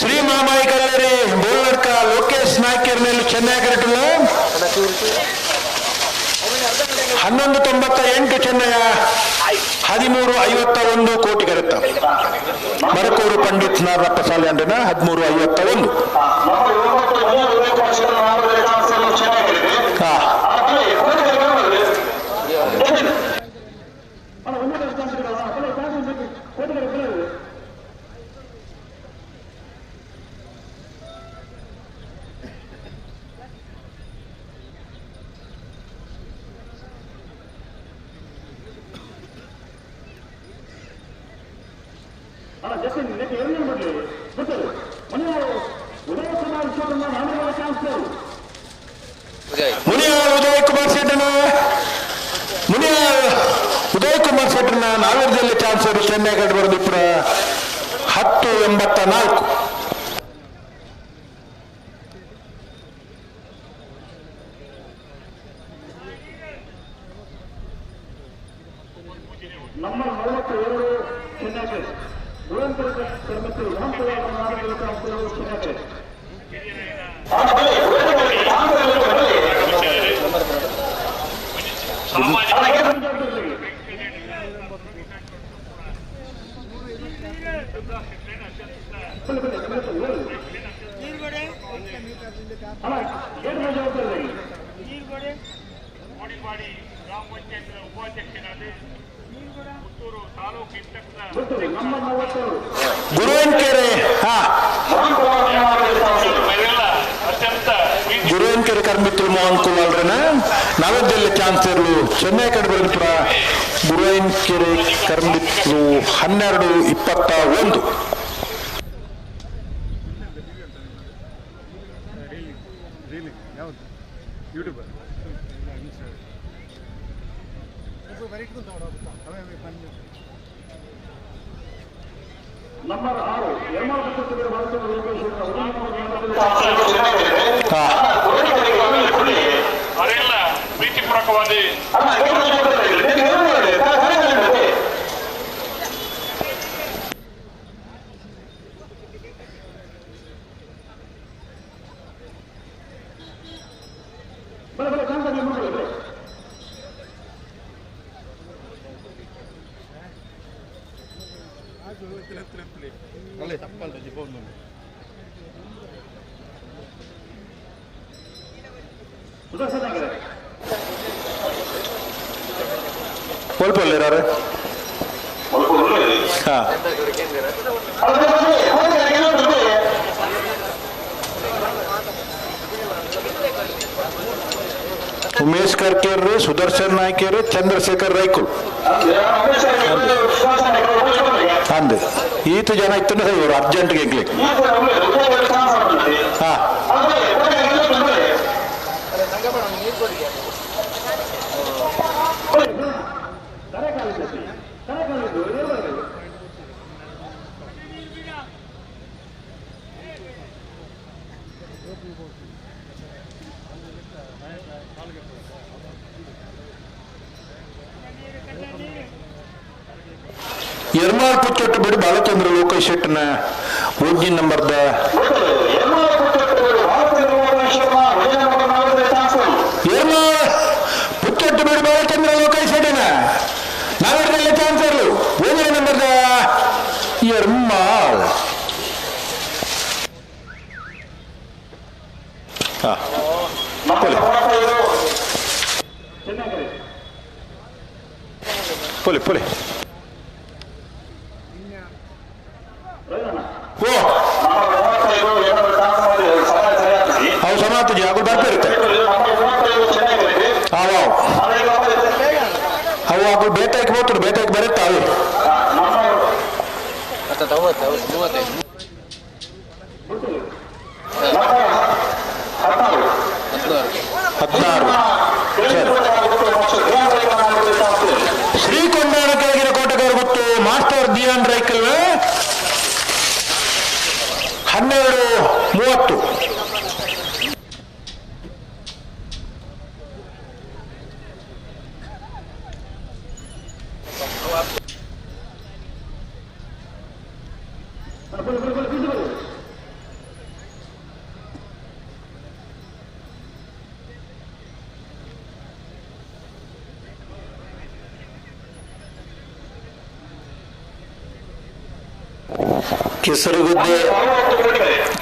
ಶ್ರೀ ಮಾಮಾಯಿ ಕಲ್ಲೇರಿ ಬೋರ್ಡ್ಕ ಲೋಕೇಶ್ ನಾಯ್ಕರ್ನಲ್ಲಿ ಚೆನ್ನೈ ಕರೆಟುಲ್ಲ 11.98 ಚೆನ್ನಯ 13.51 ಕೋಟಿ ಕರೆತ ಮರಕೂರು ಪಂಡಿತ್ ನಾರಪ್ಪ ಸಾಲ್ಯಾಂಡ್ರನ 13.51. ಮುನಿಯಾಳ್ ಉದಯ್ ಕುಮಾರ್ ಶೆಟ್ಟನ ಮುನಿಯಾಳ್ ಉದಯ್ ಕುಮಾರ್ ಶೆಟ್ಟನ ನಾಲ್ವರದಲ್ಲಿ ಚಾನ್ಸ್ ಚೆನ್ನೈ ಕಡೆ ಬರೆದಿಪ್ಪರ 10.84. ಗುರುವನ್ಕೆರೆ ಗುರುವನ್ಕೆರೆ ಕರ್ಮಿತ್ರು ಮೋಹನ್ ಕುಲಾಲ್ರನ ನವದೆಲ್ಲಿ ಚಾನ್ಸ್ ಇರಲು ಚೆನ್ನೈ ಕಡೆ ಬರೆದಿಪುರ ಗುರುವನ್ಕೆರೆ ಕರ್ಮಿತ್ರು 12.21. ಅವರೆಲ್ಲ ಪ್ರೀತಿಪೂರ್ವಕವಾದ ಒಲ್ಪಲ್ಲಿರಾರೆ ಹಾ ಉಮೇಶ್ ಕರ್ಕೇರ್ರು, ಸುದರ್ಶನ್ ನಾಯ್ಕೇರು, ಚಂದ್ರಶೇಖರ್ ರೈಕುಲ್ ಅಂದು ಈತ ಜನ ಇತ್ತು ಇವರು ಅರ್ಜೆಂಟ್ಗೆ ಎಂಕ್ಲಿ. ಹಾ ಎರ್ಮಾಳ್ ಪುಚ್ಚೊಟ್ಟು ಬಿಡು ಬಾಲಚಂದ್ರ ಲೋಕೇಶ್ ಶೆಟ್ಟನ ಒಂಜಿ ನಂಬರ್ದ ಎರ್ಮಾಳ್ ಪುಚ್ಚೊಟ್ಟು ಬಿಡು ಬಾಲಚಂದ್ರ ಲೋಕೇಶ್ ಶೆಟ್ಟನ ನಾವೆಲ್ಲ ಚಾನ್ಸರ್ಲು ಒಂದನೇ ನಂಬರ್ದ ಎರ್ಮಾಳ್. ಪೊಲೆ ಪೊಲೆ ಓ ಅವು ಸಮಾತಜಿ ಅವು ಬರ್ತಿರುತ್ತೆ. ಅವು ಅವು ಅವು ಬೇತಾಯ್ಕೆ ಹೋಗ್ತಾರೆ, ಬೇತಾಯ್ಕೆ ಬರುತ್ತೆ ಅವು. ಹದಿನಾರು ಶ್ರೀಕೊಂಡಾಣ ಕೆಳಗಿನ ಕೋಟೆಗಾರ ಗೊತ್ತು ಮಾಸ್ಟರ್ ದಿಯಾನ್ ರೈಕಲ್ ಕೆಸರುಗದ್ದೆ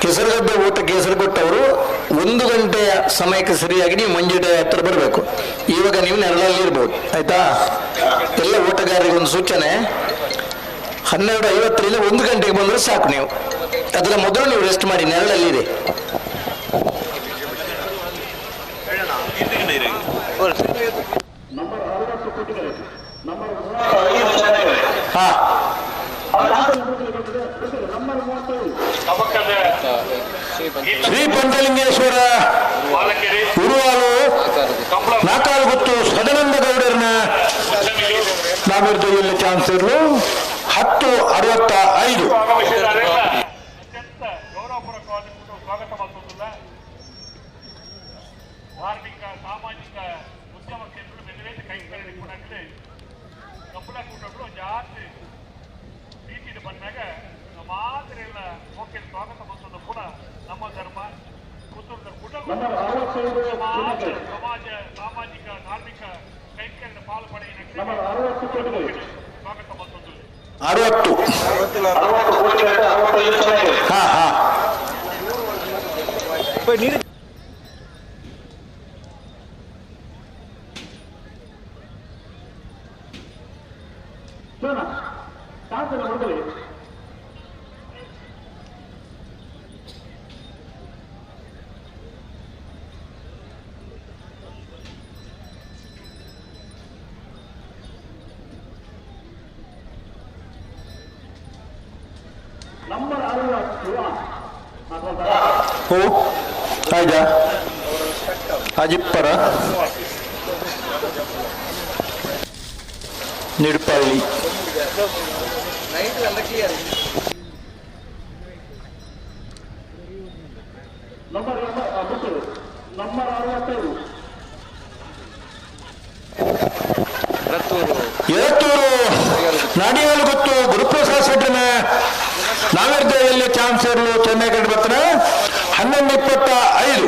ಕೆಸರುಗದ್ದೆ ಊಟಕ್ಕೆ ಹೆಸರು ಕೊಟ್ಟವರು 1 ಗಂಟೆಯ ಸಮಯಕ್ಕೆ ಸರಿಯಾಗಿ ನೀವು ಮಂಜಿಡೆ ಹತ್ರ ಬರಬೇಕು. ಇವಾಗ ನೀವು ನೆರಳಲ್ಲಿ ಇರ್ಬೋದು, ಆಯ್ತಾ? ಎಲ್ಲ ಓಟಗಾರರಿಗೆ ಒಂದು ಸೂಚನೆ, 12:50ರಿಂದ 1 ಗಂಟೆಗೆ ಬಂದರೆ ಸಾಕು. ನೀವು ಅದರ ಮೊದಲು ನೀವು ರೆಸ್ಟ್ ಮಾಡಿ, ನೆರಳಲ್ಲಿದೆ. ಹಾ, ಶ್ರೀ ಪಂಚಲಿಂಗೇಶ್ವರ ಉರುವಾಲು ನಾಕಾಲುಗುತ್ತು ಸದಾನಂದ ಗೌಡರನ್ನ ನಾವಿರ್ದು ಇಲ್ಲಿ ಚಾನ್ಸ್ ಇರಲು 10:65. ಅತ್ಯಂತ ಗೌರವಪೂರ್ವಕವಾದ ಸ್ವಾಗತ ಮಾಡುವುದಿಲ್ಲ. ಧಾರ್ಮಿಕ ಸಾಮಾಜಿಕ ಉದ್ಯಮ ಕ್ಷೇತ್ರಗಳು ಬೇರೆ ಬೇರೆ ಕೈಗಾರಿಕೆ ಕೂಡ ಕಂಬಳ ಕೂಟಗಳು ಜಾಸ್ತಿ ಪ್ರೀತಿಯಿಂದ ಬಂದಾಗ ಮಾತ್ರ ಎಲ್ಲ ಓಕೆ ಸ್ವಾಗತ ಮಾಡಿಸೋದು ಕೂಡ ನಮ್ಮ ಧರ್ಮ. ಪುತ್ತೂರದ ಕೂಟ ಸಮಾಜ ಸಾಮಾಜಿಕ ಧಾರ್ಮಿಕ ಕೈಂಕರ್ಯದ ಪಾಲು ಪಡೆಯ ಸ್ವಾಗತ ಮಾಡಿಸೋದು. 60. ಹಾ ಹಾ, ಓ ಆಯ್ತಾ ಅಜಿಪ್ಪರ ನಿಡ್ಪಳ್ಳಿ ಏತೂರು ನಾಡಿಯಾಲು ಗೊತ್ತು ಗುರುಪ್ರಸಾದ್ ಶೆಟ್ಟನ ನಾವಿರ್ದ ಚಾನ್ಸ್ ಇರಲು ಚೆನ್ನೈ ಕಂಡು ಬರ್ತಾನೆ. 11:25.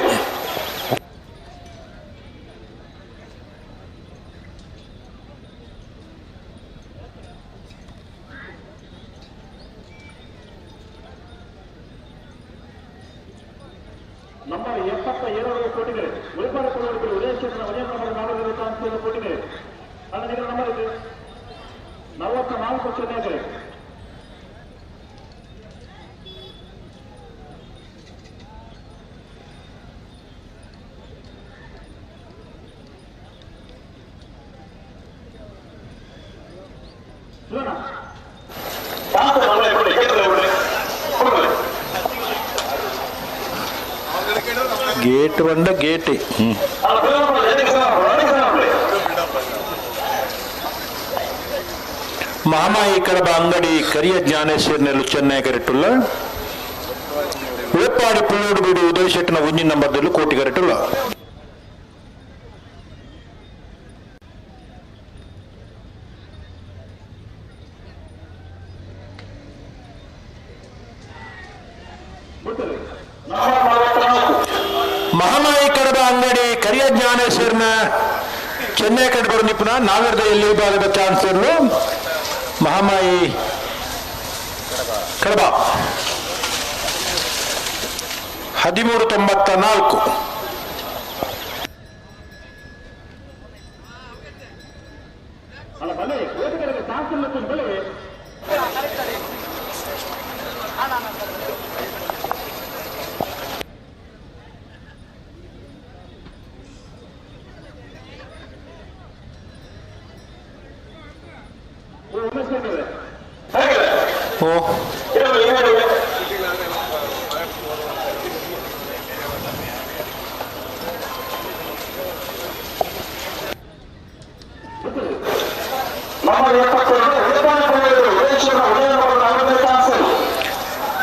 ನಂಬರ್ 72 ಕೋಟಿಗೆ ಉಳಿಪಾಡ ಕೊಡುವ ಉದಯಶೇಖರ ಒಂದೇ ನಂಬರ್ 4 ಚಾನ್ಸ್ ಕೋಟಿಗೆ ಅಲ್ಲ ನಂಬರ್ ಇದೆ 44 ಚೆನ್ನೈ. ಗೇಟ್ ಬಂದ ಗೇಟ್. ಮಹಾಮಾಯಿ ಕಡಬ ಅಂಗಡಿ ಕರಿಯ ಜ್ಞಾನೇಶ್ವರನೆಲ್ಲು ಚೆನ್ನೈ ಕರೆಟುಲ್ಲ ಉಳಪ್ಪಾಡಿ ಪುಳ್ಳೋಡು ಬೀಡು ಉದಯ ಶೆಟ್ಟನ ಒಂಜಿನ ನಂಬರ್ದಲ್ಲೂ ಕೋಟಿ ಕರೆಟುಲ್ಲ. ಮಹಾಮಾಯಿ ಕಡಬ ಅಂಗಡಿ ಕರಿಯ ಜ್ಞಾನೇಶ್ವರನ ಚೆನ್ನೈ ಕಡಬರು ನಿಪುಣ ನಾವಿರ್ದ ಎಲ್ಲಿ ವಿಭಾಗದ ಚಾನ್ಸರ್ಲು ಮಹಾಮಾಯಿ ಕಡಬ 13:94. ಓ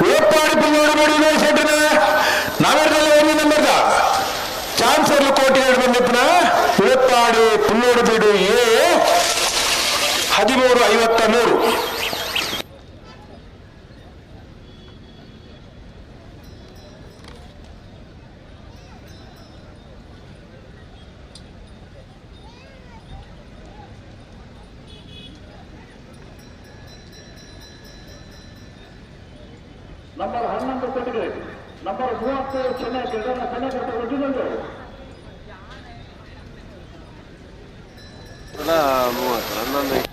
ಉಳಪ್ಪಾಡಿ ಪುಲ್ಲೋಡು ಬೀಡು ಉದಯ ಶೆಟ್ಟನ ನಾವಿರ್ದಲ್ಲಿ ಒಂದು ನಂಬರ್ದ ಚಾನ್ಸರ್ಲು ಕೋಟಿ ಎರಡು ಬಂದಿಪ್ಪನ ಉಳಪ್ಪಾಡಿ ಪುಲ್ಲೋಡು ಬೀಡು ಎ 13:53. ನಂಬರ್ 11 ಕೊಟ್ಟಿಗೆ ನಂಬರ್ 30 ಚೆನ್ನೈ ಚೆನ್ನೈ 30 11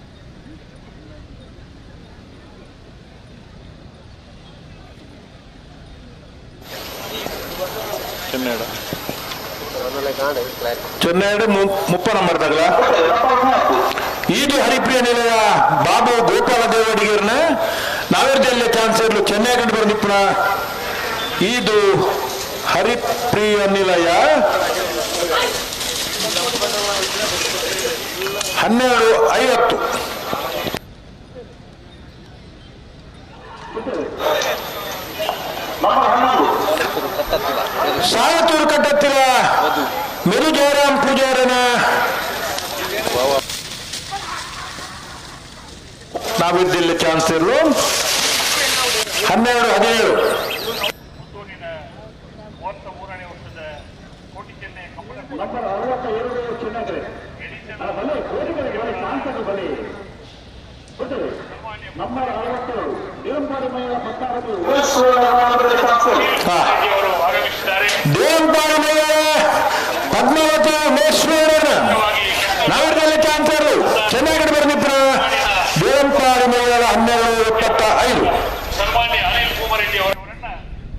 ಚೆನ್ನೈಡು 30 ನಂಬರ್ ತಗಲ ಈದು ಹರಿಪ್ರಿಯ ನಿಲಯ ಬಾಬು ಗೋಪಾಲ ದೇವಡಿಗರ್ನ ನಾವಿರ್ದಲ್ಲಿ ಚಾನ್ಸ್ ಇರಲು ಚೆನ್ನೈ ಕಂಡು ಬಂದಿಪ್ಪಣ ಈದು ಹರಿಪ್ರಿಯ ನಿಲಯ 12:50. ಸಾಯತೂರು ಕಟ್ಟತ್ತಿರ ಮೆರು ಜಯರಾಮ್ ಪೂಜಾರನ ನಾವಿದ್ದಿಲ್ಲ ಚಾನ್ಸ್ ಇರಲು 12:17. ನಂಬರ್ 62 ಚೆನ್ನೈ ಬಲೆ ಕೋಟಿಗಳಿಗೆ ಚಾನ್ಸ್ ಬಲೆ ನಂಬರ್ 67 ದೇವಂಪಾಡಿ ಮೈಯ ಪತ್ತಾರತಿ ದೇವಂಪಾಡಿ ಮೈಯ ಪದ್ಮಾವತಿ ಮೇಶ್ವರನ ನಾವಿರದಲ್ಲಿ ಚಾನ್ಸರ್ ಚೆನ್ನಾಗಿ ಬರ್ನಿಪ್ಪನ ದೇವಂಪಾಡಿ ಮೈಯ 12:75. ಸನ್ಮಾನ್ಯ ಅನಿಲ್ ಕುಮಾರ್ ರೆಡ್ಡಿ ಅವರನ್ನ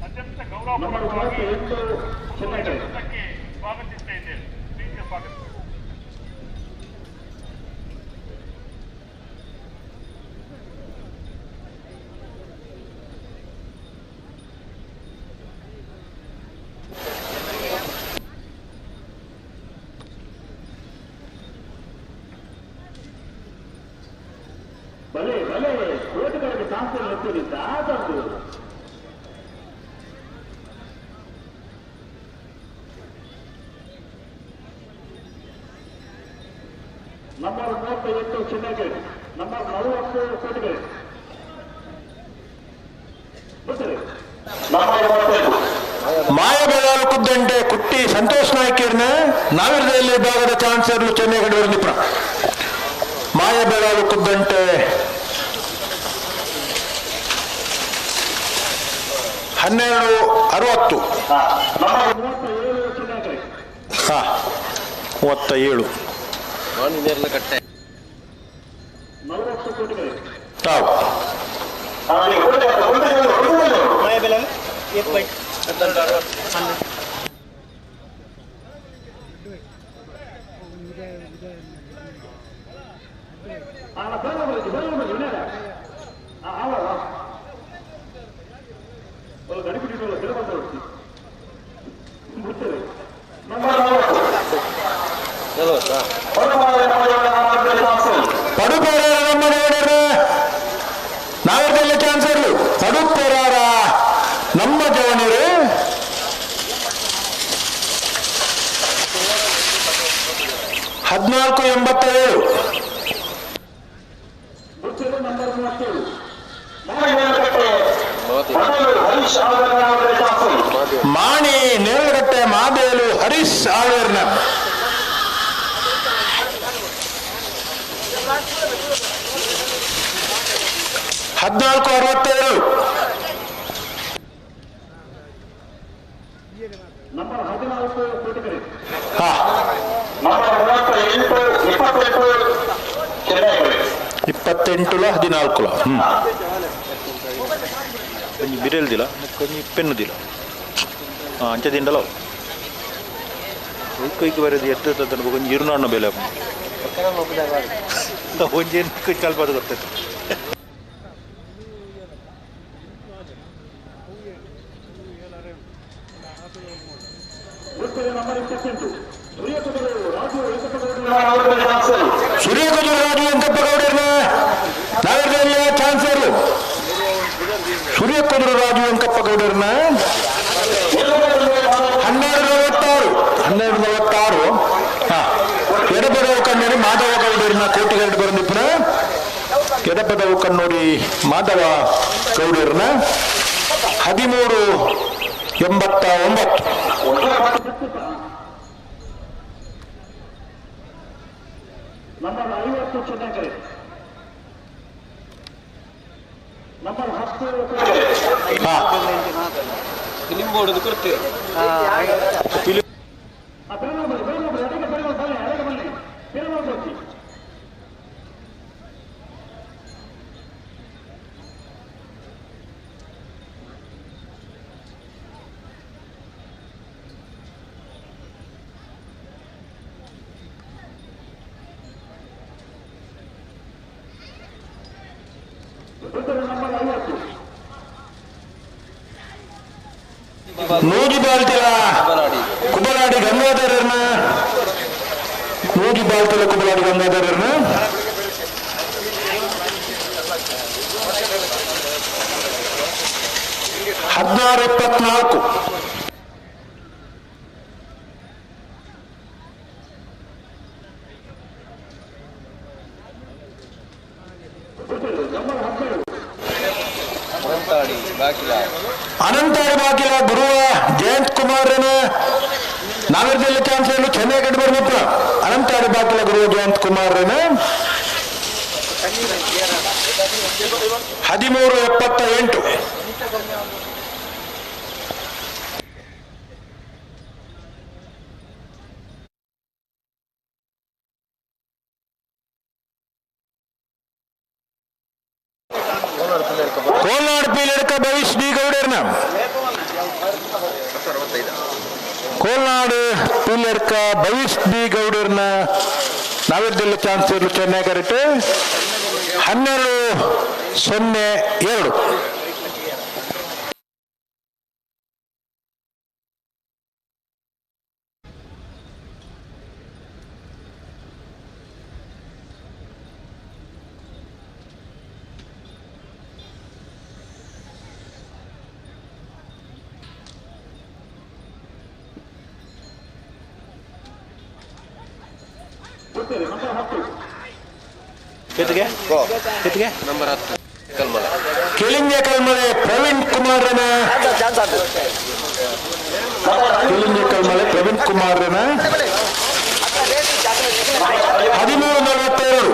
ಅತ್ಯಂತ ಗೌರವಪೂರ್ವಕವಾಗಿ ಸ್ವಾಗತಿಸ್ತಾ ಇದ್ದೇವೆ. ಪ್ರೀತಿಯ ಸ್ವಾಗತ. ಬಲೆ ಬಲೆ ಕೋಟಿಗಳಿಗೆ ಚಾನ್ಸ್ ಎತ್ತಿದೆ ದಾದದ್ದು ನಂಬರ್ 38 ಚೆನ್ನೈ ನಂಬರ್ 40 ಕೋಟಿಗೆ ಮಾಯಬೆಳಗಾಲು ಕುದ್ದಂಟೆ ಕುಟ್ಟಿ ಸಂತೋಷ್ ನಾಯ್ಕರ್ನ ನಾವಿರದಲ್ಲಿ ವಿಭಾಗದ ಚಾನ್ಸ್ ಇರಲು ಚೆನ್ನೈ ಕಂಡು ನಿಪುಣ ಮಾಯಬೆಳಗಾಲು ಕುದ್ದಂಟೆ 12:60. ಹಾ 37. ತಾವು ಪಡುಪೇರಾರ ನಮ್ಮ ಜವಣರು ನಾವಿರದಲ್ಲಿ ಚಾನ್ಸ್ ಇರಲು ಪಡುಪೇರಾರ ನಮ್ಮ ಜವಣರು 14:87. ಮಾಣಿ ನೇರಗಟ್ಟೆ ಮಾದೇಲು ಹರೀಶ್ ಆಳ್ವೇರ್ನ 14:67. ನಂಬರ್ 14 ಕೋಟಿಗರೆ ಹಾ 28 14. ಒಂಜಿ ಬಿರೆಲ್ದಿಲ್ಲ ಒಂಜಿ ಪೆನ್ನುದಿಲ್ಲ ಅಂಚೆ ತಿಂಡಲ ಒಯ್ಕೊಯ್ಕು ಬರೋದು ಎತ್ತು ತಂದು ಒಂಜಿ ಇರುನಾಣ್ಣ ಬೆಲೆ ಒಂಜಿ ಕಲ್ಪದ ಗೊತ್ತಾಯ್ತು. ಸೂರ್ಯಕುಮಾರ್ ರಾಜು ವೆಂಕಪ್ಪ ಗೌಡರ್ನ ನಾವಿರದಲ್ಲಿ ಚಾನ್ಸ್ ಇರಲು ಸೂರ್ಯಕುಮಾರ್ ರಾಜು ವೆಂಕಪ್ಪ ಗೌಡರ್ನ 12:46. 12:46. ಹಾ ಎಡಬದವು ಕಣ್ಣೂರಿ ಮಾಧವ ಗೌಡರ್ನ ಕೋಟಿಗರಡು ಬರಂದಿಪ್ಪನ ಎಡಬದವು ಕಣ್ಣೂರಿ ಮಾಧವ ಗೌಡರ್ನ 13:89. ನಂಬರ್ 50 ಚೆನ್ನೈ ನಂಬರ್ 10 ಫಿಲಿಂ ಬೋರ್ಡ್ ಕೊಡ್ತೀವಿ. ನೂಜಿ ಬಾಳ್ತಿಲ ಕುಬಲಾಡಿ ಗಂಗಾಧರನ, ನೂಜಿ ಬಾಳ್ತಿಲ ಕುಬಲಾಡಿ ಗಂಗಾಧರನ. 16-24. ಅನಂತಾಡಿ ಬಾಕಿಲ ಗುರುವ ಜಯಂತ್ ಕುಮಾರ್ನ ನಾಗರದಲ್ಲಿ ಚಾನ್ಸ್ ಚೆನ್ನೈ ಕಡೆ ಬರ್ಬೇಕು. ಅನಂತಾಡಿ ಬಾಕಿಲ ಗುರುವ ಜಯಂತ್ ಕುಮಾರ್ನ 13-78. ಕೋಲ್ನಾಡು ಪೀಲಡ್ಕ ಭವಿಷ್ ಡಿ ಗೌಡರ್ನ, ಕೋಲ್ನಾಡು ಪೀಲಡ್ಕ ಭವಿಷ್ ಡಿ ಗೌಡರ್ನ ನಾವಿದ್ದಲ್ಲಿ ಚಾನ್ಸ್ ಇರಲು ಚೆನ್ನೈ ಕರೆಕ್ಟ್. 12-02. ನಂಬರ್ 10 ಕಲ್ಮಲ ಕೆಲಿಂಜ ಕಲ್ಮಲೆ ಪ್ರವೀಣ್ ಕುಮಾರ್ನ, ಕೆಲಿಂಜ ಕಲ್ಮಲೆ ಪ್ರವೀಣ್ ಕುಮಾರ್ನ 13-42.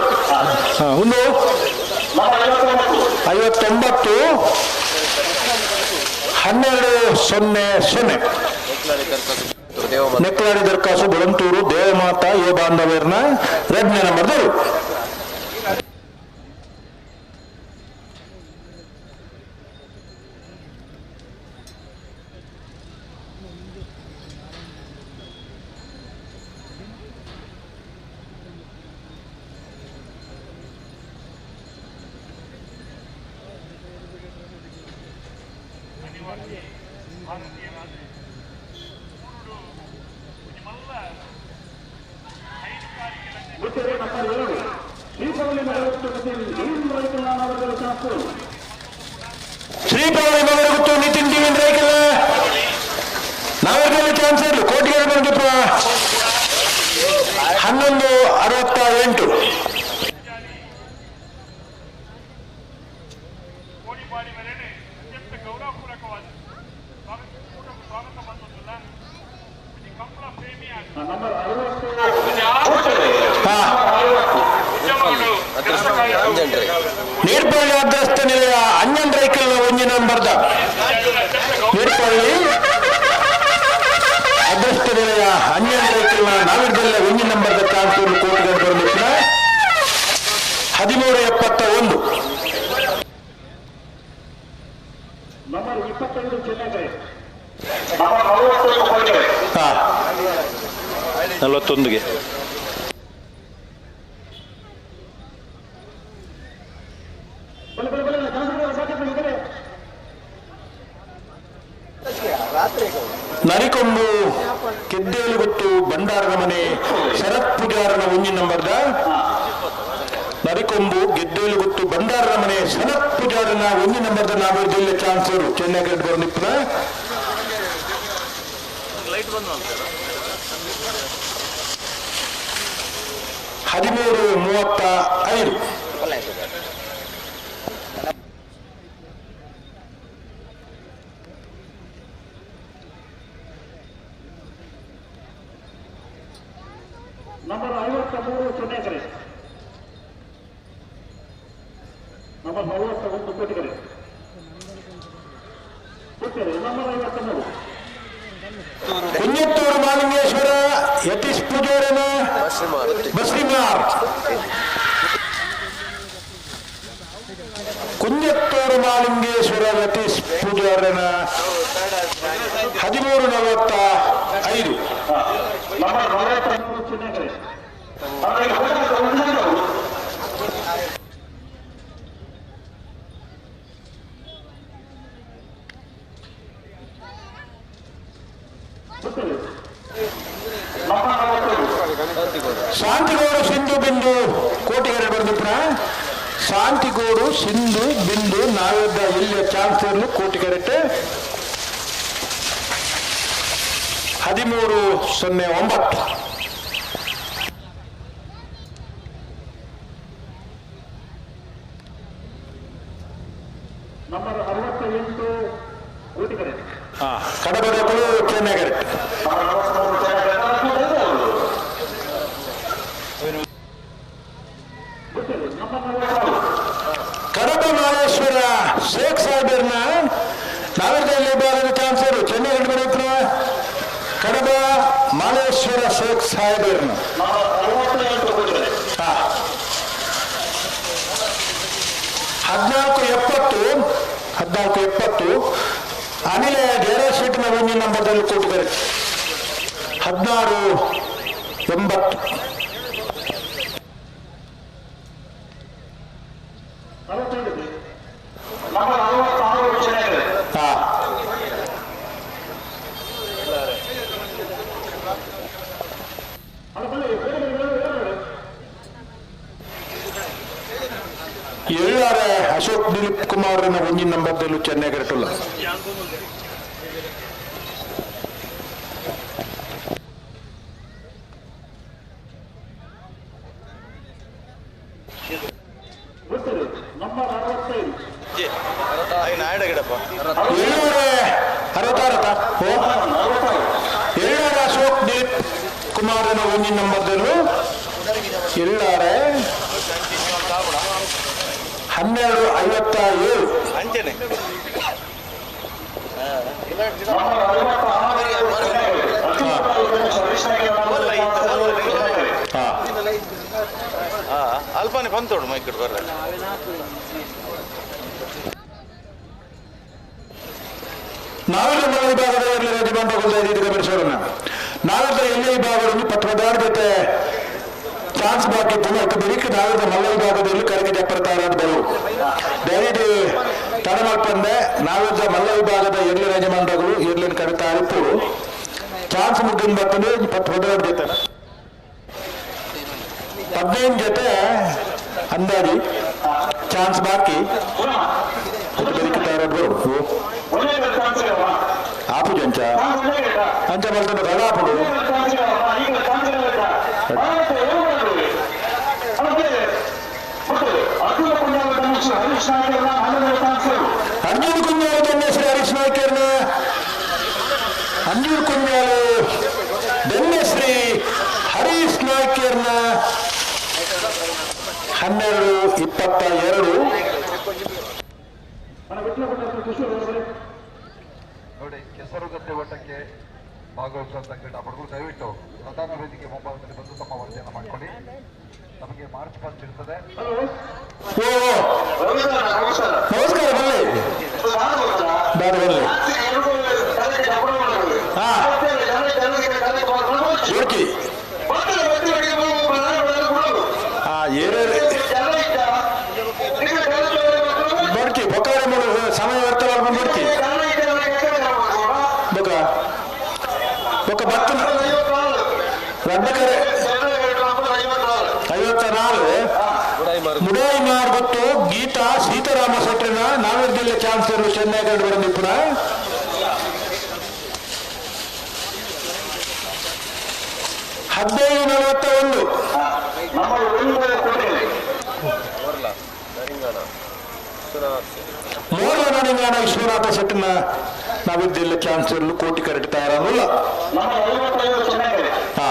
ಒಂದು 59. 12-0-0. ನೆಕ್ಲಾಡಿ ದರ್ಕಾಸು ಬೊಳಂತೂರು ದೇವಮಾತಾ ಯುವ ಬಾಂಧವ್ಯರ್ನ 2ನೇ ನಂಬರ್ದವರು. ಶ್ರೀಪಾವಳಿ ಮಗರಗುತ್ತು ನಿತಿನ್ ಟಿವಿನ್ ರೈಕಲ್ಲ ನಾವೆಲ್ಲ ಚಾನ್ಸ್ ಇರಲು ಕೋಟಿಗೆ ಬಂದಿಪ್ಪ. 11-68. ನೀರ್ಪಳ್ಳಿ ಅಗ್ರಸ್ಥ ನಿಲಯ ಅಂಜನ್ ರೈಕಲ್ನ ಒಂಜಿ ನಂಬರ್ದ ನೀರ್ಪಳ್ಳಿ ಅಗ್ರಸ್ಥ ನಿಲಯ ಅಂಜನ್ ರೈಕಲ್ನ ನಾವಿರ್ದಲ್ಲ ಒಂಜಿ ನಂಬರ್ದ ಕಾನ್ಪುರ್ ಕೋರ್ಟ್ಗೆ ಬರಲಿಕ್ಕೆ 13-71. ನಂಬರ್ 25 ಚೆನ್ನೈ. 41ಗೆ ನರಿಕೊಂಬು ಕೆದ್ದೇಲುಗುತ್ತು ಭಂಡಾರದ ಮನೆ ಶರತ್ ಪೂಜಾರನ ಒಂಜಿ ನಂಬರ್ದ ನರಿಕೊಂಬು ಗೆದ್ದೇಲುಗುತ್ತು ಭಂಡಾರದ ಮನೆ ಶರತ್ ಪೂಜಾರನ ಒಂಜಿ ನಂಬರ್ದ ನಾವೇರು ಜಿಲ್ಲೆ ಚಾನ್ಸರ್ ಚೆನ್ನೈ ಬರಲಿಪ್ಪನ. 13-35. ನಂಬರ್ 53 ಚೆನ್ನೈ. ನಂಬರ್ 41 ಕೋಟಿಗರೆ. Kunjathur Mahalingeshwara Yathish ಪೂಜಾರನ ಬಸ್ರಿಮಾರ್. ಕುಂಜತ್ತೂರು ಮಾಲಿಂಗೇಶ್ವರ ಯತೀಶ್ ಪೂಜಾರನ 13:45. ಶಾಂತಿಗೌಡ ಸಿಂಧು ಬಿಂದು ಕೋಟಿಗೆರೆ ಬಂದಿಪ್ಪ. ಶಾಂತಿಗೌಡು ಸಿಂಧು ಬಿಂದು ನಾವಿದ್ದ ಇಲ್ಲಿ ಚಾನ್ಸ್ ಇರಲು ಕೋಟಿಗೆರೆಟ್ 13:09. ನಂಬರ್ 68 ಕೋಟಿಗೆರೆ. ಕಡಬಡಕಲು ಚೆನ್ನಗರೆಟ್. ಕಡಬ ಮಾಲೇಶ್ವರ ಶೇಖ್ ಸಾಹೇಬರ್ನ ನಾವಿದ್ದ ವಿಭಾಗದ ಚಾನ್ಸರ್ ಚೆನ್ನೈ ಬರುತ್ತೆ. ಕಡಬ ಮಾಲೇಶ್ವರ ಶೇಖ್ ಸಾಹೇಬರ್ನ 14:70 14:70. ಅನಿಲ ಡೇರಾ ಶೀಟ್ನ ಒಂದಿನ ನಂಬರ್ದಲ್ಲಿ ಕೊಟ್ಟಿದ್ದಾರೆ 16:80. ಏಳಾರೆ ಅಶೋಕ್ ದಿಲೀಪ್ ಕುಮಾರ್ ಒಂದಿನ ನಂಬರ್ದಲ್ಲೂ ಚೆನ್ನೈ ಕರೆಟುಲ್ಲ. ಏಳಾರೆ ಅಶೋಕ್ ದಿಲೀಪ್ ಕುಮಾರ್ ಒಂದಿನ ನಂಬರ್ದಲ್ಲೂ ಏಳಾರೆ 12:57. ಅಲ್ಪಾನೆ ಬಂತೋಡು ಮೈಕ್ ಬರ್ರ. ನಾವೆಲ್ಲ ಮಲ್ಲ ವಿಭಾಗದ ಗಮನಿಸೋಣ. ನಾವೆಲ್ಲ ಎಲ್ಲ ವಿಭಾಗದಲ್ಲಿ ಪತ್ವದಾರ ಜೊತೆ ಚಾನ್ಸ್ ಬಾಕಿ ಇತ್ತು. ಬರೀಕ್ ನಾವೆಲ್ಲ ಮಲ್ಲ ವಿಭಾಗದಲ್ಲಿ ಕರೆಗೆ ಜಪ್ಪರ್ತಾರ ಬರು ದಯವಿಟ್ಟು ತಡ ಮಾಡ್ಕೊಂಡೆ. ನಾವೆಲ್ಲ ಮಲ್ಲ ವಿಭಾಗದ ಎರ್ಲಿ ಯಜಮಾನರುಗಳು ಎರ್ಲಿನ ಕರೆತಾರಿತ್ತು ಚಾನ್ಸ್ ಮುಗ್ಗಿನ ಬರ್ತದೆ 10 ಜೊತೆ 15 ಜೊತೆ ಅಂದಾಜಿ ಚಾನ್ಸ್ ಬಾಕಿ ಆಪು ಜಂಚ ಅಂಚ ಬರ್ತದೆ ರಡಾಪುಡು. ಅರ್ಜುನ್ ಕುಂಜಾಲು ಧನ್ಯಶ್ರೀ ಹರೀಶ್ ನಾಯ್ಕರ್ನ ಅರ್ಜುನ್ ಕುಂಜಾಲು ಧನ್ಯಶ್ರೀ ಹರೀಶ್ ನಾಯ್ಕರ್ನ 12:22. ನೋಡಿ, ಕೆಸರುಗದ್ದೆ ಓಟಕ್ಕೆ ಭಾಗವಹಿಸುವಂತ ಕ್ರೀಡಾಪಟುಗಳು ದಯವಿಟ್ಟು ಪ್ರಧಾನ ವೇದಿಕೆ ಮುಂಭಾಗದಲ್ಲಿ ಬಂದು ತಮ್ಮ ವರದಿಯನ್ನು ಮಾಡಿಕೊಳ್ಳಿ. ನಮಗೆ ಮಾರ್ಚ್ ಫಸ್ಟ್ ಇರ್ತದೆ. ನಮಸ್ಕಾರ ಬನ್ನಿ ಬನ್ನಿ. ಬರ್ತಿ ಬೊಕ್ಕಾರೆ ಸಮಯ ಬರ್ತಿ ಬೊಕ್ಕ ಬೊಕ್ಕ ಬತ್ತನ ರಡ್ಡಕರೆ 54 ಮುಡಾಯಿ ಮಾರ್ಗೊತ್ತು ಗೀತಾ ಸೀತಾರಾಮ ಸೆಟ್ರಿನ ನಾವೇರ್ ಜಿಲ್ಲೆ ಚಾನ್ಸಲರ್ ಚೆನ್ನೈ ಕಂಡು ಬಂದಿಪ್ಪುನ. 15:41. ಮೂರನೇ ನಡಿಂಗಾನ ವಿಶ್ವನಾಥ ಶೆಟ್ಟಿನ ನಾವಿದ್ದಿಲ್ಲ ಚಾನ್ಸಲರ್ ಕೋಟಿ ಕರೆಕ್ಟ್ ತಯಾರಲ್ಲ. ಹಾ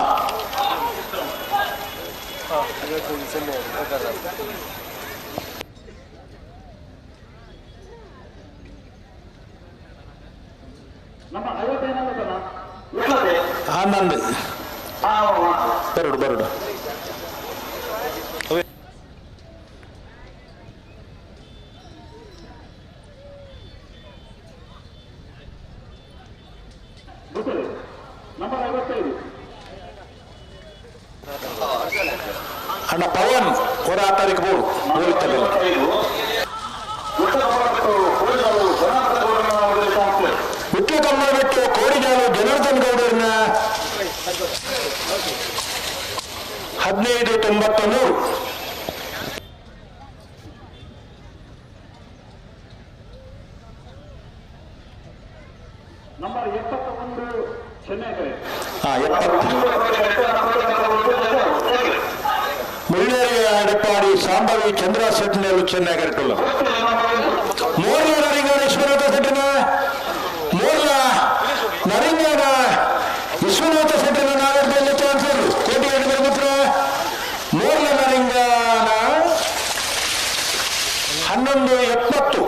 ಆನಂದ್ ಬರಡು ಬರಡು ಅಣ್ಣ ಪವನ್ ಹೊರ ಆಟಾಡಿಗೆ ಬೋಡು ವಿಟ್ಲ ಕಮ್ಮಳ ಬಿಟ್ಟು ಕೋಡಿಜಾಲು ಜನಾರ್ದನ್ ಗೌಡರನ್ನ 15.93. ನಂಬರ್ 71 ಚೆನ್ನೈ. ಮುಳ್ಳೇರಿಯ ಎಡಪ್ಪಾಡಿ ಸಾಂಬವಿ ಚಂದ್ರ ಸೆಟ್ನಲ್ಲೂ ಚೆನ್ನೈ ಕರೆಟುಲ್ಲ. ಮೂರನೇ ನರಿಂಗನ ವಿಶ್ವನಾಥ ಸೆಟ್ಟಿನ ಮೂರನ ನರಿಂಗನ ವಿಶ್ವನಾಥ ಸೆಟ್ಟಿನ ನಾಗರದಲ್ಲಿ ಚಾನ್ಸರ್ ಕೋಟಿ ಎರಡು ಮೂರನೇ ನರಿಂಗನ 11.70.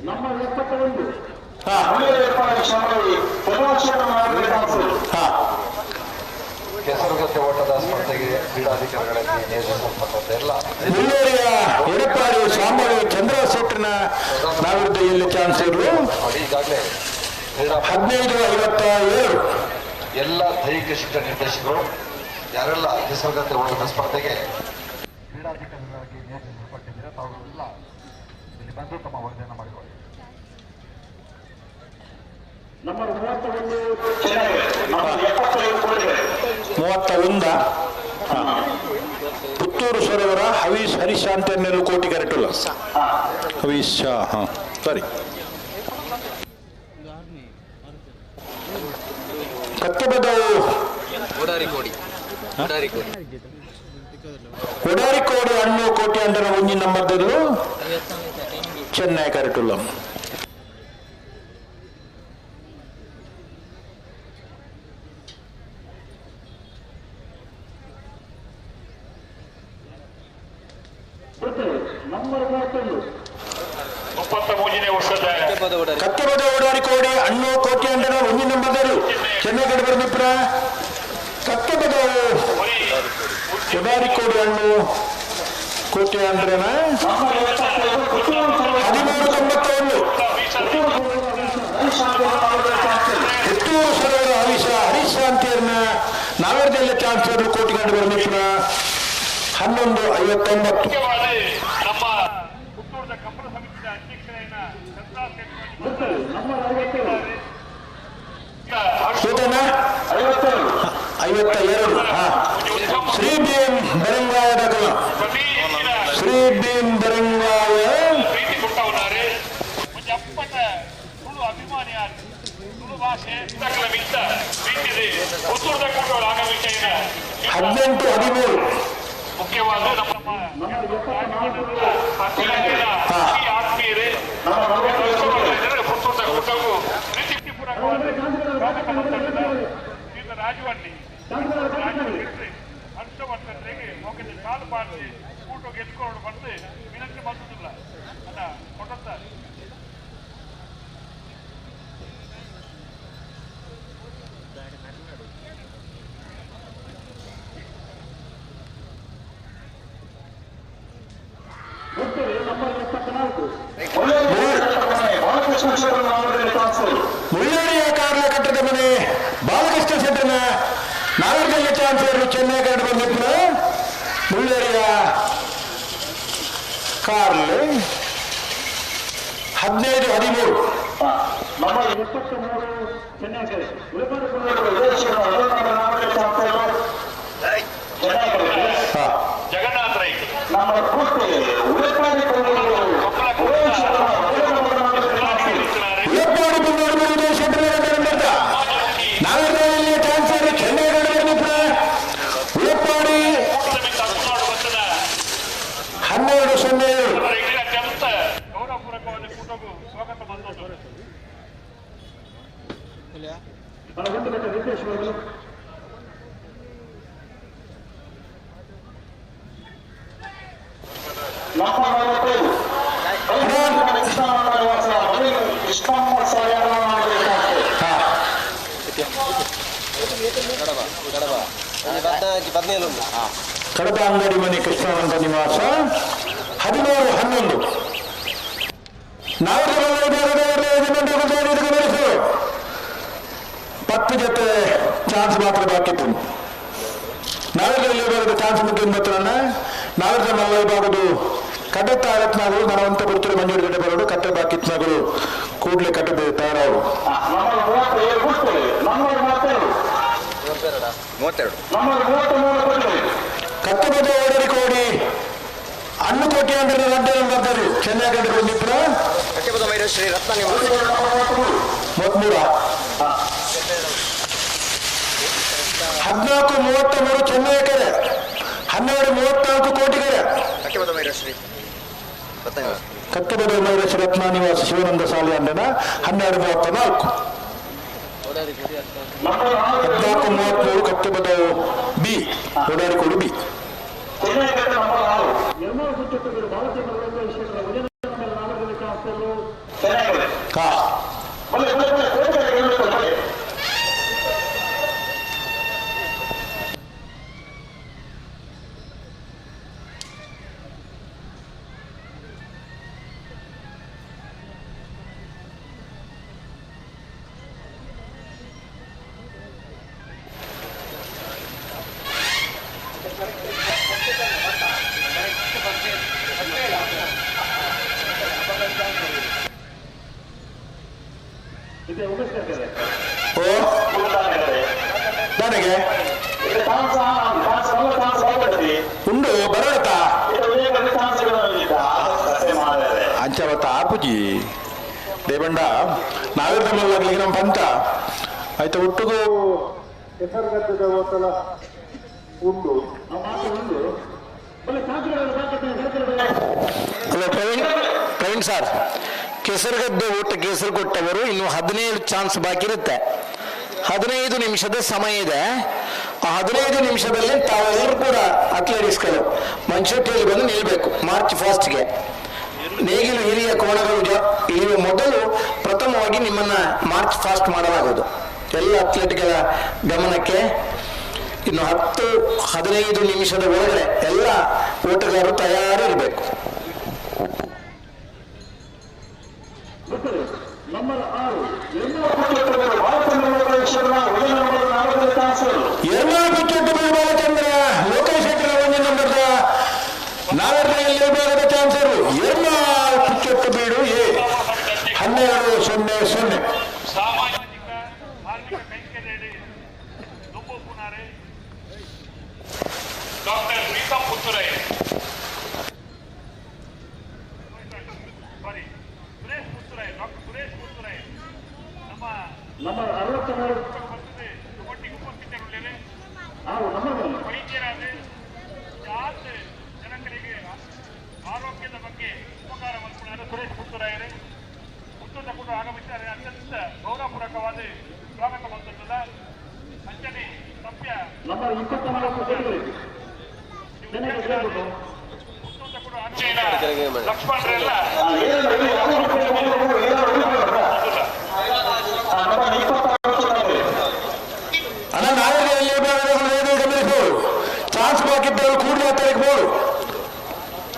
ನಂಬರ್ 71 ಕೆಸರುಗದ್ದೆ ಓಟದ ಸ್ಪರ್ಧೆಗೆ ಕ್ರೀಡಾಧಿಕಾರಿಗಳಾಗಿ ನಿಯೋಜಿಸಲ್ಪಟ್ಟಂತೆ ಎಲ್ಲ ಮುಳ್ಳೇರಿಯ ಎಡಪ್ಪಾಡಿ ಸಾಂಬವಿ ಚಂದ್ರ ಸೆಟ್ಟಿನ ನಾವಿರುದ್ಧ ಎಲ್ಲಿ ಚಾನ್ಸ್ ಇರಲು ಈಗಾಗಲೇ ಕ್ರೀಡಾ 15.57. ಎಲ್ಲ ದೈಹಿಕ ಶಿಕ್ಷಣ ನಿರ್ದೇಶಕರು ಯಾರೆಲ್ಲ ಕೆಸರುಗದ್ದೆ ಓಟದ ಸ್ಪರ್ಧೆಗೆ ಕ್ರೀಡಾಧಿಕಾರಿಗಳಾಗಿ ನಿಯೋಜಿಸಲ್ಪಟ್ಟಿದ್ದೀರಾ ತಾವುಗಳೆಲ್ಲ ಇಲ್ಲಿ ಬಂದು ತಮ್ಮ ವರದಿಯನ್ನು ಮಾಡಿಕೊಳ್ಳಿ. ನಂಬರ್ 31 ಚೆನ್ನೈ. ನಂಬರ್ 75 31. ಪುತ್ತೂರು ಸರೋವರ ಹವೀಶ್ ಹರೀಶ್ ಅಂತ ಕೋಟಿ ಕರೆಟುಲ್ಲ ಹವೀಶ್ ಶಾ. ಹಾ ಸರಿ. ಕತ್ತಬದವು ಒಡಾರಿಕೋಡಿ ಹಣ್ಣು ಕೋಟಿ ಅಂಡರ ಒಂಜಿ ನಂಬರ್ದಲ್ಲೂ ಚೆನ್ನೈ ಕರೆಟುಲ್ಲ. ನಂಬರ್ 31 33ನೇ ವರ್ಷದ ಕತ್ತಬದ ಓಡಾರಿಕೋಡಿ ಹಣ್ಣು ಕೋಟಿ ಅಂಡರ ಒಂಜಿ ನಂಬರ್ದಲ್ಲೂ ಚೆನ್ನೈ ಕಡೆ ಬರದಿಪ್ರ ಕತ್ತಬದ ಒಡಾರಿಕೋಡಿ ಹಣ್ಣು ಕೋಟಿ ಅಂಡ್ರನ 13.91. ಪುತ್ತೂರು ಸರೋವರ ಹರೀಶ ಹರೀಶ್ ಶಾಂತಿಯನ್ನ ನಾವೇರ್ದೆಲ್ಲ ಚಾನ್ಸ್ ಕೋಟಿ ಗಂಟೆ ಬರದಿಪ್ರ 11.59. ನಮ್ಮ ಪುತ್ತೂರದ ಕಂಬಳ ಸಮಿತಿಯ ಅಧ್ಯಕ್ಷರಾದ ಚೇತನ 52. ಶ್ರೀ ಭೀಮ್ ಬೆರಂಗಾಯದ ಕಲ ಶ್ರೀ ಭೀಮ್ ಬೆರಂಗಾಯ ಪ್ರೀತಿ ಕೊಟ್ಟವನಾರೆ ಒಂಜಿ ಅಪ್ಪಟ ತುಳು ಅಭಿಮಾನಿ ತುಳು ಭಾಷೆ ಮಿತ್ತ ಪ್ರೀತಿದೆ ಪುತ್ತೂರದ ಕೂಟಗಳು ಆಗಮಿಸಿದ 18.13. ಮುಖ್ಯವಾದ ನಮ್ಮ ಆತ್ಮೀಯರೇ ಪುತ್ತೂರದ ಕೂಟವು ಪ್ರೀತಿಪೂರ್ವಕವಾದ ಸ್ವಾಗತ ಶ್ರೀಯುತ ರಾಜುವಳ್ಳಿ ಹರ್ಷವರ್ಧನ್ರಿಗೆ ಮೋಕದ ಕಾಲು ಬಾರಿಸಿ ಕೂಟ ಗೆದ್ದುಕೊಂಡು ಬಂದು ವಿನಂತಿ ಬಂದುದಿಲ್ಲ ಅಲ್ಲ ಕೊಡುತ್ತಾರೆ. ಮುಳ್ಳೇರಿಯ ಕಾರ್ಲ ಕಟ್ಟದ ಮನೆ ಬಾಲಕೃಷ್ಣ ಶೆಟ್ಟನ ನಾಗರದಲ್ಲಿ ಚಾನ್ಸ್ ಚೆನ್ನೈ ಕರೆದು ಬಂದಿದ್ರು. ಮುಳ್ಳೇರಿಯ ಕಾರ್ಲ್ 15.13. ನಂಬರ್ 73 ಚೆನ್ನೈ. ಜಗನ್ನಾಥ ರೈ ಉಳಪ್ಪಾಡಿ ಪುಲ್ಲೋಡಿ ಶೆಟ್ಟರ ನಾಗರದಲ್ಲಿ ಚಾನ್ಸ್ ಚೆನ್ನೈ ಕರೆದು ಬಂದಿದ್ರು. ಉಳಪ್ಪಾಡಿ 12.07. ಅತ್ಯಂತ ಗೌರವಪೂರ್ವಕವಾದ ಕೂಟವು ಸ್ವಾಗತ ಬಂದದ್ದು. ಕಡಬ ಅಂಗಡಿ ಮನೆ ಕೃಷ್ಣಾನಂದ ನಿವಾಸ 17 11. ಪತ್ತು ಜೊತೆ ಚಾನ್ಸ್ ಮಾತ್ರ ಬಾಕಿ ಇತ್ತು. ನಾವೆಲ್ಲ ವಿಭಾಗದ ಚಾನ್ಸ್ ಮುಖ್ಯ ಬರ್ತಾರಣ್ಣ. ನಾವೆಲ್ಲ ಮಲ್ಲ ವಿಭಾಗದ ಕಡ್ಡ ರತ್ನಗಳು ನಲವಂತ ಕೊಡ್ತಾರೆ ಮಂಜೂರು ಗಡ್ಡೆ ಬರೋಡು ಕಟ್ಟೆ ಬಾಕಿ ಇತ್ನಗಳು ಕೂಡಲೇ ಕಟ್ಟದೆ ತಯಾರವರು. ಕತ್ತಬದ ಓಡರಿ ಕೋಡಿ ಅಣ್ಣು ಕೋಟಿ ಅಂದ್ರೆ ಲಡ್ಡು ಬರ್ತಾರೆ ಚೆನ್ನೈ ಗಡ್ಡೆ ಬಂದಿಪ್ಪರ ಶ್ರೀ ರತ್ನ 33 14 33 ಚೆನ್ನೈ ಕೆರೆ 12 34 ಕೋಟಿ ಕೆರೆ. ಕತ್ತಬದ ಮೈರೇಶ್ವರ ರತ್ನ ನಿವಾಸ ಶಿವಾನಂದ ಸಾಲಿ ಅಂಡನ 12 34 14 33 ಕತ್ತಬದ ಬಿ ಓಡಾರಿಕೋಡು ಬಿ. ನನಗೆ ಉಂಡು ಬರೋಡತ್ತ ಅಂಚವತ್ತ ಆಪುಜಿ ದೇಬಂಡ ನಾವಿರ್ದ ಮಲ್ಲಾಗ್ಲಿಕ್ಕೆ ನಮ್ಮ ಪಂತ ಆಯ್ತಾ ಒಟ್ಟಿಗೂ ಹೆಸರುಗದ್ದದ ಹೋಟಲ ಉಂಡು. ಹಲೋ ಪ್ರವೀಣ್ ಸರ್, ಕೆಸರುಗದ್ದೆ ಊಟಕ್ಕೆ ಹೆಸರು ಕೊಟ್ಟವರು ಇನ್ನು 17 ಚಾನ್ಸ್ ಬಾಕಿ ಇರುತ್ತೆ. 15 ನಿಮಿಷದ ಸಮಯ ಇದೆ. ಆ 15 ನಿಮಿಷದಲ್ಲಿ ತಾವೆಲ್ಲರೂ ಕೂಡ ಅಥ್ಲೆಟಿಕ್ಸ್ಗಳು ಮಂಚೂಟಿಯಲ್ಲಿ ಬಂದು ನಿಲ್ಲಬೇಕು. ಮಾರ್ಚ್ ಫಸ್ಟ್ಗೆ ನೇಗಿಲು ಹಿರಿಯ ಕೋಣಗಳು ಇಳಿಯುವ ಮೊದಲು ಪ್ರಥಮವಾಗಿ ನಿಮ್ಮನ್ನು ಮಾರ್ಚ್ ಫಾಸ್ಟ್ ಮಾಡಲಾಗುವುದು. ಎಲ್ಲ ಅಥ್ಲೆಟ್ಗಳ ಗಮನಕ್ಕೆ ಇನ್ನು 10-15 ನಿಮಿಷದ ಒಳಗಡೆ ಎಲ್ಲ ಓಟಗಾರರು ತಯಾರಿರಬೇಕು. ಬಾಲಚಂದ್ರ ಲೋಕೇಶ್ ಶೆಟ್ಟರ್ ಒಂದೇ ನಂಬರ್ದ ನಾವೆಲ್ಲ ವಿಭಾಗದ ಚಾನ್ಸರು ಎರ್ನಾಳ್ ಪುಚ್ಚೊಟ್ಟು ಬೀಡು ಎ 12 0 0. ಸಾಮಾಜಿಕ ಧಾರ್ಮಿಕ ಕೈಂಕರ್ಯಡಿ ದುಂಬುಪುನಾರೆ ಡಾಕ್ಟರ್ ಪ್ರೀತಂ ಪುತ್ತೂರೈ ಸಾರಿ ಸುರೇಶ್ ಪುತ್ತೂರೈ ಡಾಕ್ಟರ್ ಸುರೇಶ್ ಪುತ್ತೂರೈ ನಮ್ಮ 63 ಒಟ್ಟಿಗೆ ಉಪಸ್ಥಿತರುಳ್ಳೇನೆ ವೈದ್ಯರಾದ ಜಾತ ಜನಗಳಿಗೆ ಆರೋಗ್ಯದ ಬಗ್ಗೆ ಉಪಕಾರ ಮಾಡಿಕೊಂಡಾರೆ ಸುರೇಶ್ ಪುತ್ತೂರಾಯರೇ ಪುತ್ತೂರ ಕೂಡ ಆಗಮಿಸಿದ್ದಾರೆ. ಅತ್ಯಂತ ಗೌರವಪೂರ್ವಕವಾದ ಸ್ವಾಗತ ಬಂದದ್ದಲ್ಲ. ಅಂಜಲಿ ಸಭ್ಯ ಲಕ್ಷ್ಮಣರೆಲ್ಲ ಅಣ್ಣ ನಾವೆಲ್ಲ ಗಮನಿಸಬಹುದು. ಚಾನ್ಸ್ ಬಾಕಿದ್ದವರು ಕೂಡಲೇ ಹತ್ತರಿಕಬಹುದು.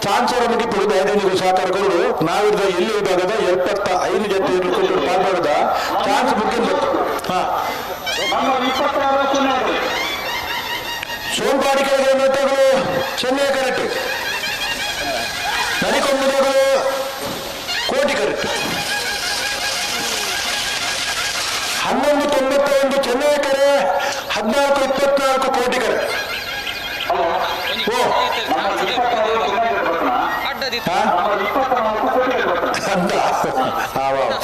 ಚಾನ್ಸ್ ಅವರ ಮುಗಿಪುರು ದಯದಿನಿಗೂ ಸಹಕಾರ ಕೊಡು. ನಾವಿದ್ದ ಎಲ್ಲಿ ವಿಭಾಗದ 75 ಜೊತೆ ಕೊಟ್ಟು ಪಾಲ್ಗೊಳ್ಳದ ಚಾನ್ಸ್ ಮುಗಿದ. ಹಾ ಸೋಂಪಾಡಿ ಕೆಳಗೆ ಮತಗಳು ಚೆನ್ನೈ ಕರೆಕ್ಟ್, ನರಿಕೊಂಬುದಗಳು ಕೋಟಿ ಕರೆಕ್ಟ್. 11.91 ಚೆನ್ನೈ ಕರೆ, 14.24 ಕೋಟಿ ಕರೆ. ಓ ಅಂತ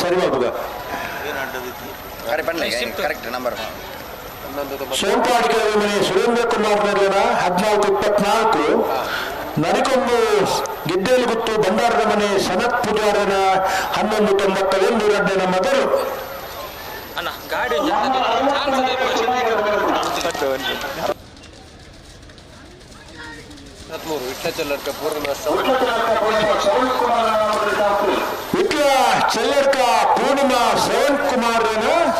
ಸರಿ ಬಾಬುಗ. ಕರೆಕ್ಟ್ ನಂಬರ್ ಸೋಂಪಾಡಿ ಕೆಳಗೆ ಮನೆ ಸುರೇಂದ್ರ ಕುಮಾರ್ ನಗರ 14.24, ನರಿಕೊಂಬು ಗೆದ್ದೆಯಲ್ಲಿ ಗುತ್ತು ಭಂಡಾರದ ಮನೆ ಸನತ್ ಪೂಜಾರನ 11.91 ರಡ್ಡನ ಮೊದಲು. ಗಾಡಿ ವಿಟ್ಲ ವಿಟ್ಲ ಚೆಲ್ಲಡ್ಕ ಪೂರ್ಣಿಮಾ ಶ್ರವಣ್ ಕುಮಾರ್ 15:39.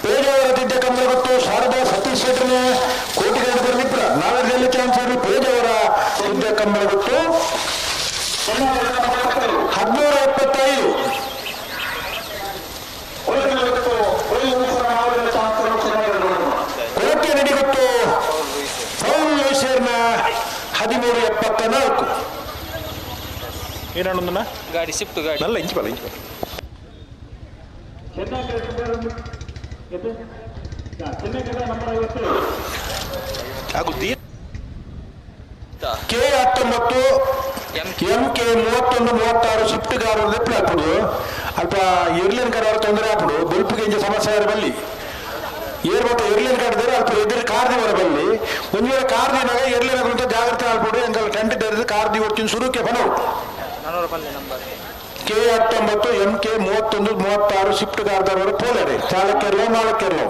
ಪೇಜಾವರ ತಿದ್ದ ಕಮಲಗೊತ್ತು ಶಾರದಾ ಸತೀಶ್ ಶೆಟ್ಟರ್ನ ಕೋಟಿಗೌಡ ಬರ್ಲಿಪ್ರ ನಾವೆಲ್ಲ ಚಾನ್ಸ್ ಪೇಜಾವರ ತಿದ್ದ ಕಮಲಗೊತ್ತು 13:75. ಕೋಟೆ ನಡಿಗೊತ್ತು ಪೌಲ್ ಲೋಸೇರ್ನ 13:74. ಏನಣ್ಣ ಗಾಡಿ ಶಿಫ್ಟ್ ಗಾಡಿ ನಲ್ಲ ಇಂಚು ಬಲ್ಲ ಇಂಚು ಬಲ್ಲ. ಹಾಗೂ K 19 M K 31 36 swift car reply ಹಾಕುಡು ಅಲ್ಪ ಎರ್ಲಿನ್ ಕಡೆ ತೊಂದರೆ ಹಾಕುಡು ಬಲ್ಪಿಗೆ ಇಂಚ ಸಮಸ್ಯೆ ಬಲ್ಲಿ ಏರ್ ಮತ್ತೆ ಎರ್ಲಿನ್ ಕಟ್ಟಿದ್ರೆ ಅಲ್ಪ ಎದುರು ಕಾರ್ ದಿವರ ಬಲ್ಲಿ ಒಂದು ವೇಳೆ ಕಾರ್ ದಿನಾಗ ಎರ್ಲಿನ್ ಅಂತ ಜಾಗ್ರತೆ ಆಲ್ಪಡು ಎಂಕಲ್ ಟೆಂಟ್ ತೆರೆದು ಕಾರ್ the ಹೊಡ್ತೀನಿ ಸುರುಕೆ ಬನವು. ಕೆ 19 ಎಂ ಕೆ 31 36 ಶಿಫ್ಟ್ ಕಾರ್ದವರು ಪೋಲರೆ ಚಾಲಕ್ಯರ್ಲೋ ಮಾಲಕ್ಯರ್ಲೋ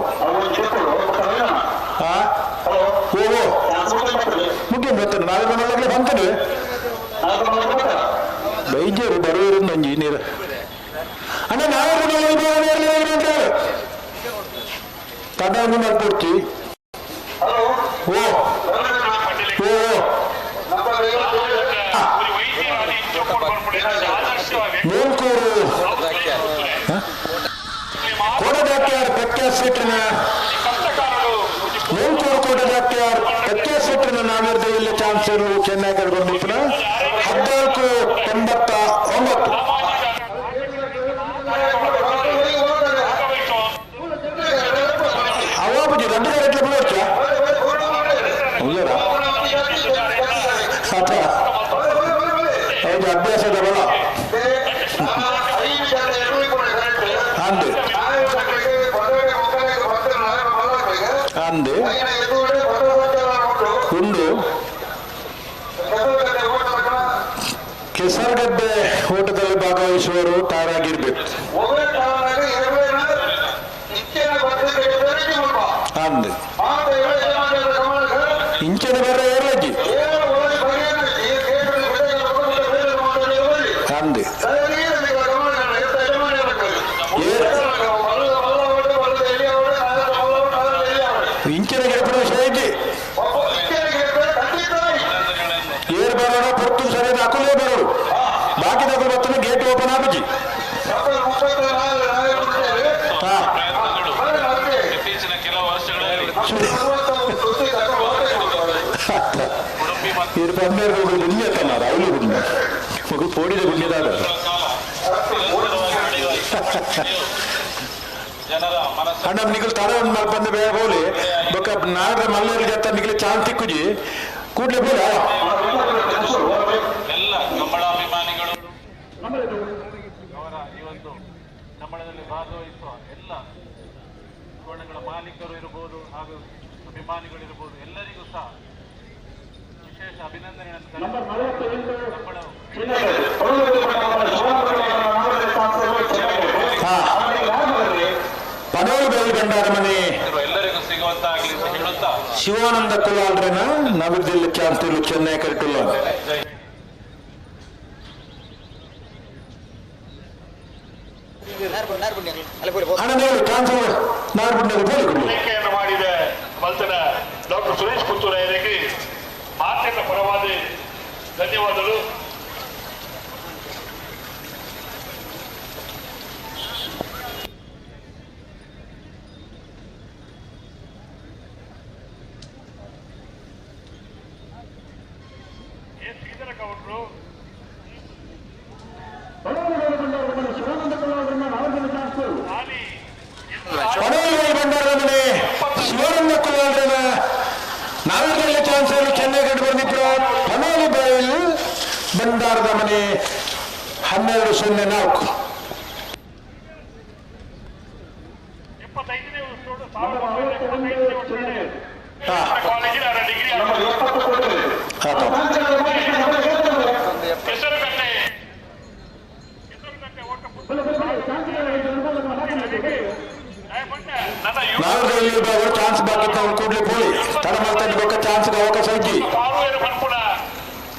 ಓಹೋ ಮುಖ್ಯ ಬರ್ತಾನೆ ನಾಳೆ ಮನೆಯಾಗಲೇ ಬಂತಾನೆ ಬೈಜರು ಬರುವರು ನಂಜಿ ನೀರು ಅಣ್ಣ ನಾಳೆ ತಡ ಮಾಡ್ಕೊಡ್ತಿ. ಓ ಓ ಮೂಲ್ಕೂರು ಕೋಟದಾಕ್ಯಾರ್ ಪ್ರಖ್ಯಾತ್ ಶೆಟ್ಟರ್ನ ಮೂಲ್ಕೂರು ಕೋಟದಾಕ್ಯಾರ್ ಪ್ರಖ್ಯಾತ್ ಶೆಟ್ಟರ್ನ ನಾವಿರ್ದ ಇಲ್ಲಿ ಚಾನ್ಸ್ ಚೆನ್ನೈ ಕರ್ಕೊಂಡು 14:89. ಅವಾಬುಜಿ రెండు ರೇಟ್ల ಬಿಡೋಚ ಹೌದು ಅಭ್ಯಾಸದ ಬಲ ಅಂದೆ ಅಂದೆ ಉಂಡು ಕೆಸರುಗಡ್ಡೆ ಓಟದಲ್ಲಿ ಭಾಗವಹಿಸುವವರು ತಯಾರಾಗಿರ್ಬೇಕು ಅಂದೆ ಇಂಚನ ಬೇರೆ ಏರ್ಲಜ್ಜಿ ಅಂದೆ ಇಂಚಿನ ಗೆಳಪುರ ವಿಷಯ ಇದ್ದಿ ಏರ್ ಬರೋಣ ಪೊರ್ತು ಸರಿಯಾದ ಅಕುಲೇ ಬರೋರು ಬಾಕಿ ತಗೊಂಡು ಬರ್ತಾನೆ ಗೇಟ್ ಓಪನ್ ಆಗುಜಿ. ಇರು ಪಂಡೇರ್ ಗುಂಡಿ ಅತ್ತಲ್ಲ ಅವಳು ಗುಂಡಿ ಮಗು ಪೋಡಿದ ಗುಂಡಿದಾಗ ಅಣ್ಣ ನಿಗಲ್ ತಡ ಒಂದು ಮಲ್ಪಂದ ಬೇಗ ಬೋಲಿ ಬೊಕ್ಕ ನಾಡ್ರ ಮಲ್ಲೇರು ಜತ್ತ ನಿಗಲಿ ಚಾನ್ ತಿಕ್ಕುಜಿ ಕೂಡ್ಲೆ ಬೋಲ ಎಲ್ಲ ಕಂಬಳಾಭಿಮಾನಿಗಳು ಅವರ ಈ ಒಂದು ಕಂಬಳದಲ್ಲಿ ಭಾಗವಹಿಸುವ ಎಲ್ಲ ಕೋಣಗಳ ಮಾಲೀಕರು ಇರಬಹುದು ಹಾಗೂ ಅಭಿಮಾನಿಗಳಿರಬಹುದು ಎಲ್ಲರಿಗೂ ಸಹ ವಿಶೇಷ ಅಭಿನಂದನೆಗಳನ್ನು ಪನೋಲ್ ಬೈಲ್ ಭಂಡಾರ ಮನೆ ಎಲ್ಲರಿಗೂ ಸಿಗುವಂತಾಗಲಿ ಅಂತ ಹೇಳುತ್ತಾ ಶಿವಾನಂದ ಕುಲಾಲ್ರನ ನವದಿಲ್ಲ ಚಾನ್ಸ್ ಚೆನ್ನೈ ಕರೆಟುಲ್ಲ. ಮಾಡಿದ ಮಲ್ತನ ಡಾಕ್ಟರ್ ಸುರೇಶ್ ಪುತ್ತೂರಯ್ಯರಿಗೆ ಮಾತಿನ ಪರವಾದ ಧನ್ಯವಾದಗಳು. ಗೌಡ್ರು ಭಂಡಾರ ಮನೆ ಶಿವಾನಂದ ಕುಲಾಲ್ರನ ನಾಲ್ಕನೇ ಚಾನ್ಸ್ ಚೆನ್ನೈ ಗಡ್ಡು ಬಂದಿದ್ರು ಪನೋಲಿ ಬೈಲ್ ಭಂಡಾರದ ಮನೆ 12:04.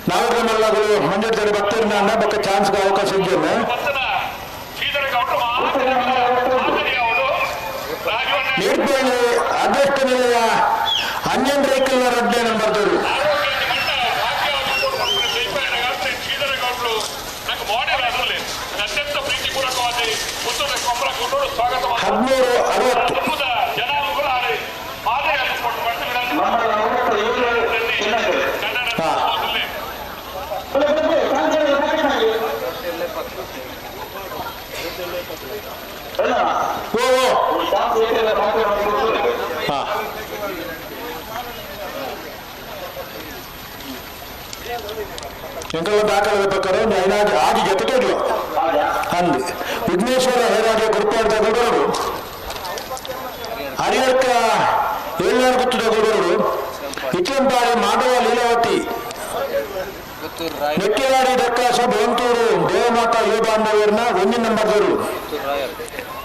ನಾವಿರ್ದ ಮಲ್ಲಗಳು ಮಂಜು ಭಕ್ತರನ್ನ ಬೊಕ್ಕ ಚಾನ್ಸ್ಗೆ ಅವಕಾಶ ಇದ್ದೇನೆ. ನೀಡ್ಪೇಳಿ ಅದೃಷ್ಟ ನಿಲಯ ಹನ್ನೊಂದು ರೇಖೆಲ್ಲ ರಡ್ಡೆ ನಂಬರ್ದವರು. 13:60. ಎಂಕಲ್ಲ ದಾಖಲೆ ಪ್ರಕಾರ ಐನಾಜ್ ಆದಿ ಜೊತೆ ತೋಡ್ಲು ಅಂದು ವಿಘ್ನೇಶ್ವರ ಹೇರಾಜ ಗುರುಪಾಡ್ದ ಗುರುಗಳು ಹರಿಹರ್ಕ ಏಳ್ನಾರು ಗುತ್ತದ ಗುರುಗಳು ಇಚಂಪಾಡಿ ಮಾಧವ ಲೀಲಾವತಿ ನೆಕ್ಕಿವಾಡಿ ದಕ್ಕಾಸ ಬೊಂತೂರು ದೇವಮಾತಾ ಯುವ ಬಾಂಧವ್ಯರ್ನ ಒಂದನೇ ನಂಬರ್ದವರು,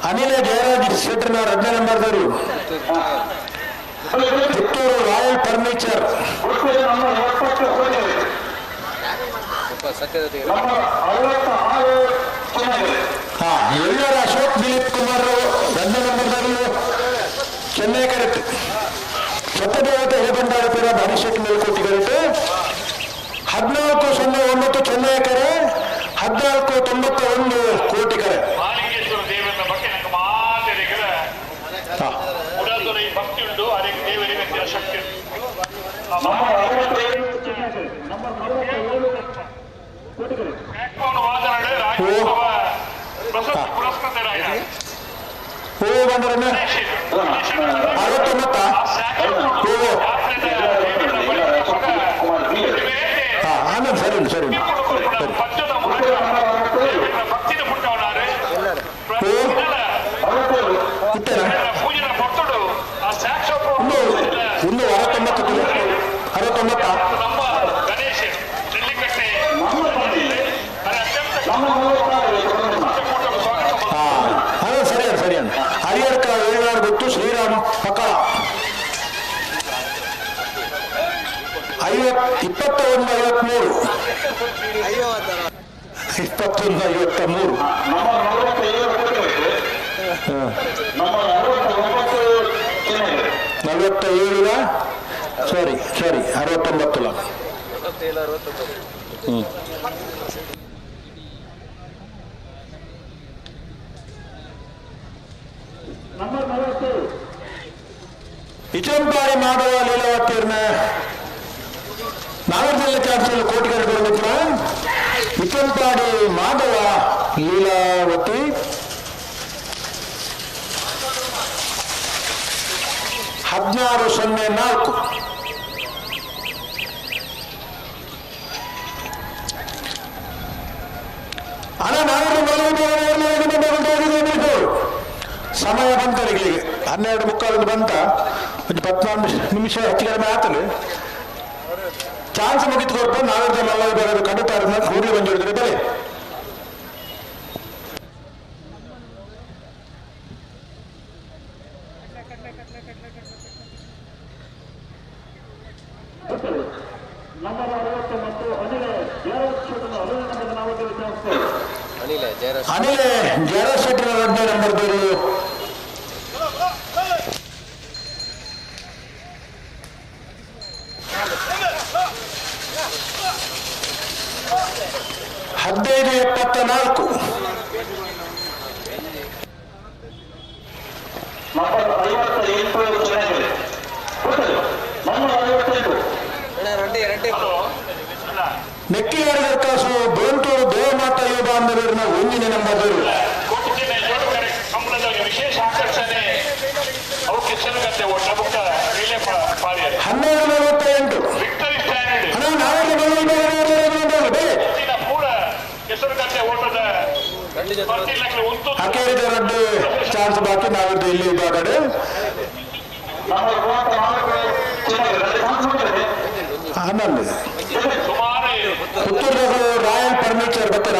ಅನಿಲ ಜಯರಾಜ್ ಶೆಟ್ಟರ್ನವರು 2ನೇ ನಂಬರ್ದವರು, ಪುತ್ತೂರು ರಾಯಲ್ ಫರ್ನಿಚರ್ ಎಲ್ಲರ ಅಶೋಕ್ ದಿಲೀಪ್ ಕುಮಾರ್ 2ನೇ ನಂಬರ್ದವರು, ಚೆನ್ನೈ ಕರೆಕ್ಟ್ ಸತ್ಯದೇವತೆ ಹೇಬಂಡಾರಪುರ ಹರಿಶೆಟ್ಟಿ ಮೇಲ್ಕೋಟಿ ಕರೆಕ್ಟ್ 14:09 ಚೆನ್ನೈ ಕರೆ 14:91 ಕೋಟಿ ಕರೆ. ಓ ಬಂದ್ರಣ್ಣ 69 ಓ ಆನಂದ್ ಸರಿ ಸರಿ ಇನ್ನು 69 69. ಸರಿ ಸರಿ ಅಣ್ಣ. ಹರಿಹರ್ಕ ಏಳ್ನಾರು ಗೊತ್ತು ಶ್ರೀರಾಮ್ ಪಕ್ಕ 21:53 21:53. 47 ಸಾರಿ ಸಾರಿ 69. ಇಚಂಪಾಡಿ ಮಾಡುವ ಲೀಲಾವತಿಯನ್ನ ನಾಗರಜಿಲ್ಲೆ ಚಾನ್ಸಲ್ ಕೋಟಿಗರ ಇಚಂಪಾಡಿ ಮಾಧವ ಲೀಲಾವತಿ 16:04. ಅಣ್ಣ ಸಮಯ ಬಂತ ಇಲ್ಲಿಗೆ 12:45 ಬಂತ ಒಂದು 14 ನಿಮಿಷ ಹೆಚ್ಚು ಕಡಿಮೆ ಆತಲು ಚಾನ್ಸ್ ಮುಗಿತು ಕೊಟ್ಟು ನಾಗರ ಮಲ್ಲ ಬರೋದು ಕಡುತ್ತಾರೆ ಕೂಡಲೇ ಬಂದು ಬರೀ. ಅನಿಲ ಜಯರಾಜ್ ಶೆಟ್ಟಿ 2ನೇ ನಂಬರ್ದವರು. 15:74. ನೆಕ್ಕಿಯಾರ ಕಾಸು ಬೋಂತೂರು ದೇವಮಾತಾ ಯುವ ಬಾಂಧವ್ಯರನ್ನ 1ನೇ ನಂಬರ್ದವರು. ವಿಶೇಷ ಆಕರ್ಷಣೆ 12:48. ಅಕೇರಿದ ರಡ್ಡು ಚಾನ್ಸ್ ಬಾಕಿ ನಾವಿದ್ದು ಇಲ್ಲಿ ವಿಭಾಗಡೆ 11. ಪುತ್ತೂರು ರಾಯಲ್ ಫರ್ನಿಚರ್ ಬರ್ತಾರ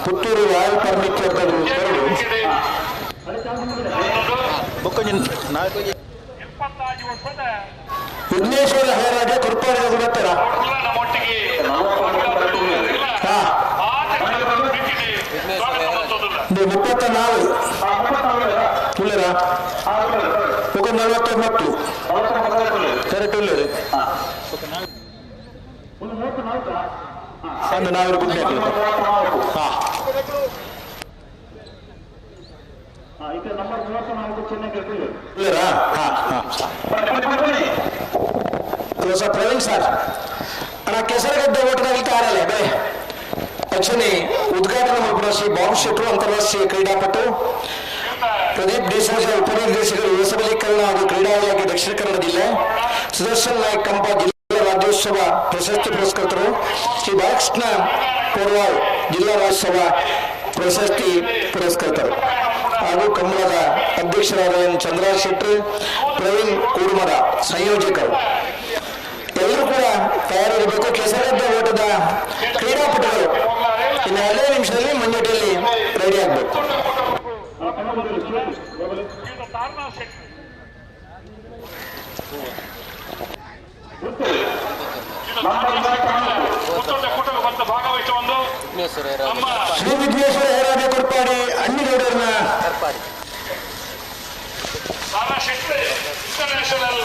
ಪುತ್ತೂರು ರಾಯಲ್ ಫರ್ನಿಚರ್ ವಿಘ್ನೇಶ್ವರ ಹೇರಾಜ ಕುರ್ಪಾಡಿ ಬರ್ತಾರ. ఒక 49 ಕರೆಕ್ಟ್ ಉಳ್ಳೇರು ಅಂದು ನಾವಿರು ಗುಡ್ಡೆ ಹಾ ಹಾ ಹಾ ಸರ್ ಪ್ರವೀಣ್ ಸರ್ ಅಣ್ಣ ಕೆಸರಗಡ್ಡೆ ಓಟದಲ್ಲಿ ತಾರಲ್ಲ ಬೇ ಆಕ್ಚುಲಿ ಉದ್ಘಾಟನೆ ಮಾಡಿದ ಶ್ರೀ ಬಾಬು ಶೆಟ್ಟರು ಅಂತಾರಾಷ್ಟ್ರೀಯ ಕ್ರೀಡಾಪಟು ಪ್ರದೀಪ್ ಡಿಸೋಜ ಉಪನಿರ್ದೇಶಕರು ಯುವ ಸಬಲೀಕರಣ ಹಾಗೂ ಕ್ರೀಡಾ ಇಲಾಖೆ ದಕ್ಷಿಣ ಕನ್ನಡ ಜಿಲ್ಲೆ, ಸುದರ್ಶನ್ ನಾಯ್ಕ್ ಕಂಪ ಜಿಲ್ಲಾ ರಾಜ್ಯೋತ್ಸವ ಪ್ರಶಸ್ತಿ ಪುರಸ್ಕೃತರು, ಶ್ರೀ ಬಾಲಕೃಷ್ಣ ಕೋರ್ವಾಲ್ ಜಿಲ್ಲಾ ರಾಜ್ಯೋತ್ಸವ ಪ್ರಶಸ್ತಿ ಪುರಸ್ಕೃತರು ಹಾಗೂ ಕಂಬಳದ ಅಧ್ಯಕ್ಷರಾದ ಎನ್ ಚಂದ್ರರಾಜ್ ಶೆಟ್ಟರ್, ಪ್ರವೀಣ್ ಕೂಡುಮರ ಸಂಯೋಜಕರು ಎಲ್ಲರೂ ಕೂಡ ತಯಾರಿರಬೇಕು. ಕೆಸರಗದ್ದೆ ಓಟದ ಕ್ರೀಡಾಪಟುಗಳು ಇನ್ನು 2 ನಿಮಿಷದಲ್ಲಿ ಮಂಜೂಟಿಯಲ್ಲಿ ರೆಡಿ ಆಗಬೇಕು. ಶ್ರೀ ವಿಘ್ನೇಶ್ವರ ಹೇರಾಜ ಕೊರ್ಪಾಡಿ ಅಣ್ಣಿಗೌಡರನ್ನ ಇಂಟರ್ನ್ಯಾಷನಲ್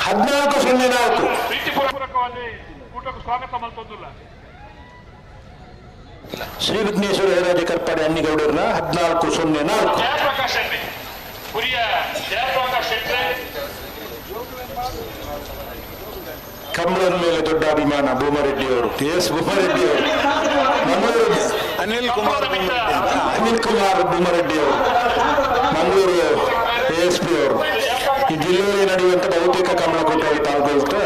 14:04 ಪ್ರೀತಿಪೂರ್ವಕವಾಗಿ ಕೂಟಕ್ಕೆ ಸ್ವಾಗತ ಮಲ್ತೊಂದಿಲ್ಲ. ಶ್ರೀ ವಿಘ್ನೇಶ್ವರ ಹೇರಾಜ ಕರ್ಪಾಡಿ ಅಣ್ಣಿಗೌಡರನ್ನ 14:04. ಜಯಪ್ರಕಾಶ್ ಶೆಟ್ಟಿ, ಪುರಿಯ ಜಯಪ್ರಕಾಶ್ ಶೆಟ್ಟಿ. ಕಂಬಳದ ಮೇಲೆ ದೊಡ್ಡ ಅಭಿಮಾನ ಭೂಮರೆಡ್ಡಿ ಅವರು, ಎಸ್ ಭೂಮರೆಡ್ಡಿ ಅವರು, ಮಂಗಳೂರು ಅನಿಲ್ ಕುಮಾರ್ ಅನಿಲ್ ಕುಮಾರ್ ಭೂಮರೆಡ್ಡಿ ಅವರು, ಮಂಗಳೂರು ಎಎಸ್ಪಿ ಅವರು. ಈ ಜಿಲ್ಲೆಯಲ್ಲಿ ನಡೆಯುವಂತ ಬಹುತೇಕ ಕಂಬಳ ಕೂಟದಲ್ಲಿ ಪಾಲ್ಗೊಳ್ತಾ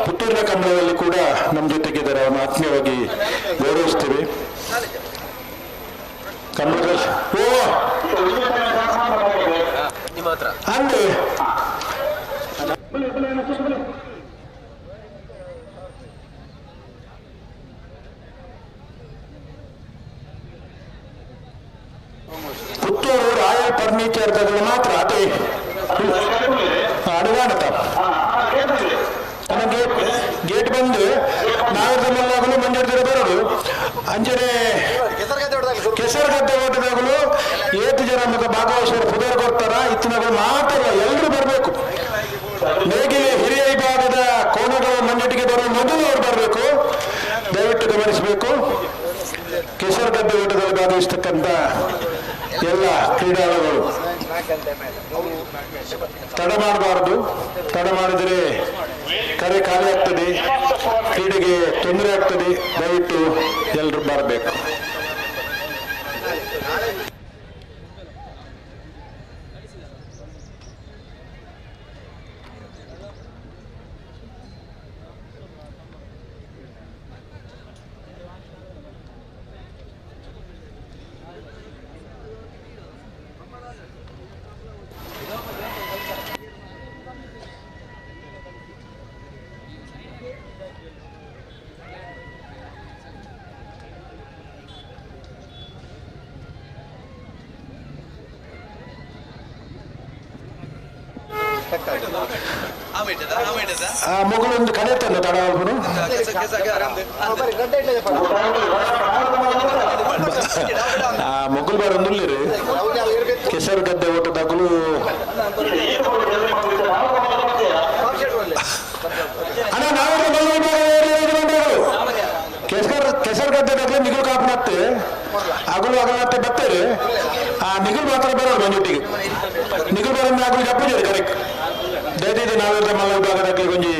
ಪುತ್ತೂರಿನ ಕಂಬಳದಲ್ಲಿ ಕೂಡ ನಮ್ಮ ಜೊತೆಗಿದ್ದಾರೆ. ಅವನು ಆತ್ಮೀಯವಾಗಿ ಗೌರವಿಸ್ತೀವಿ. ಕಂಬಳದಲ್ಲಿ ಓ ಅಂದ್ರೆ ಪುತ್ತೂರು ರಾಯಲ್ ಫರ್ನಿಚರ್ ಮಾತ್ರ ಅದೇ ಅಡುಗಾಣತ ಗೇಟ್ ಗೇಟ್ ಬಂದು ನಾಗರದ ಮಲ್ಲಾಗಲು ಮಂಜೂರು ಬರೋದು ಅಂಜನೆ ಕೆಸರುಗದ್ದೆ ಓಟದಾಗಲು ಏತು ಜನ ಮತ್ತು ಭಾಗವಹಿಸುವರು ಪುದರ್ ಕೊಡ್ತಾರ ಇತ್ತಿನಗಳು ಮಾತ್ರ ಎಲ್ಲರೂ ಬರಬೇಕು. ನೇಗಿಲೆ ಹಿರಿಯ ವಿಭಾಗದ ಕೋಣಗಳು ಮಂಜಟಿಗೆ ಬರುವ ಮೊದಲು ಅವರು ಬರಬೇಕು. ದಯವಿಟ್ಟು ಗಮನಿಸಬೇಕು. ಕೆಸರುಗದ್ದೆ ಓಟದಲ್ಲಿ ಭಾಗವಹಿಸ್ತಕ್ಕಂಥ ಎಲ್ಲ ಕ್ರೀಡಾಳುಗಳು ತಡ ಮಾಡಬಾರದು. ತಡ ಮಾಡಿದರೆ ಕರೆ ಖಾಲಿ ಆಗ್ತದೆ, ಕ್ರೀಡೆಗೆ ತೊಂದರೆ ಆಗ್ತದೆ. ದಯವಿಟ್ಟು ಎಲ್ಲರೂ ಬರಬೇಕು. ಆ ಮಗುಲೊಂದು ಕಡೆ ತಂದ ತಡ ಆ ಮೊಗಲು ಬರಂದುಲ್ಲಿರಿ ಕೆಸರು ಗದ್ದೆ ಓಟದಾಗಲು ಅಣ್ಣ ನಾವು ಕೆಸರು ಕೆಸರು ಗದ್ದೆದಾಗಲೇ ನಿಗುಲು ಕಾಪನತ್ತೆ ಅಗಲು ಅಗಲತ್ತೆ ಬತ್ತೇರಿ. ಆ ನಿಗುಲು ಮಾತ್ರ ಬರೋದು ಮಂಜುಟ್ಟಿಗೆ ನಿಗುಲು ಬರೋದು ಅಗಲು ಜಪ್ಪುಜೇರಿ ಕರೆಕ್ಟ್. ದಯವಿಟ್ಟು ನಾವಿದ್ದ ಮಲ್ಲ ವಿಭಾಗದ ಗೊಂಜಿ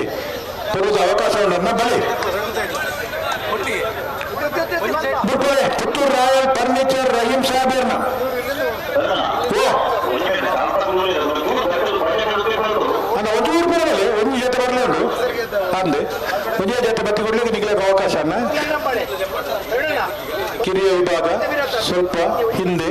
ಪೂರ್ವದ ಅವಕಾಶ ಉಂಟನ್ನ ಬಲಿ ಬಿಟ್ಟರೆ ಪುತ್ತೂರು ರಾಯಲ್ ಫರ್ನಿಚರ್ ರಹೀಂ ಸಾಹೇಬರ್ನ ಓ ಅಣ್ಣ ಒಂಚೂರು ಬರಲಿ ಒಂದು ಜೊತೆ ಬರಲಿ ಉಂಟು ಅಂದೆ ಒಂದೇ ಜೊತೆ ಬತ್ತಿ ಕೊಡ್ಲಿಕ್ಕೆ ನಿಗ್ಲಿಕ್ಕೆ ಅವಕಾಶ ಅಣ್ಣ. ಕಿರಿಯ ವಿಭಾಗ ಸ್ವಲ್ಪ ಹಿಂದೆ.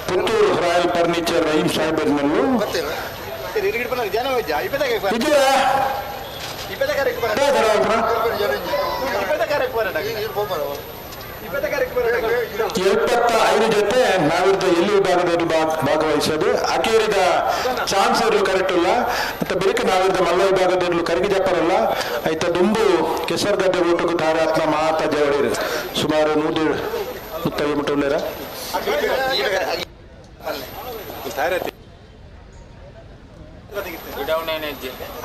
ಪುತ್ತೂರು ರಾಯಲ್ ಫರ್ನಿಚರ್ ರಹೀಂ ಸಾಹೇಬರ್ನಲ್ಲೂ 75 ಜೊತೆ ನಾವಿರ್ದ ಎಲ್ಲಿ ವಿಭಾಗದಲ್ಲಿ ಭಾಗವಹಿಸೋದು ಅಕೇರಿದ ಚಾನ್ಸ್ ಇರ್ಲು ಕರೆಕ್ಟ್ ಇಲ್ಲ ಮತ್ತೆ ಬೆಳಿಗ್ಗೆ ನಾವಿರ್ದ ಮಲ್ಲ ವಿಭಾಗದಲ್ಲಿ ಕರಿಗಿ ಜಪ್ಪರಲ್ಲ ಆಯ್ತ ದುಂಬು ಕೆಸರ್ಗಡ್ಡೆ ಊಟಕ್ಕೂ ತಾರಾತ್ಮ ಮಾತ ಜವಡಿರು ಸುಮಾರು 130 ಮುಟ್ಟ ಉಳ್ಳೇರ.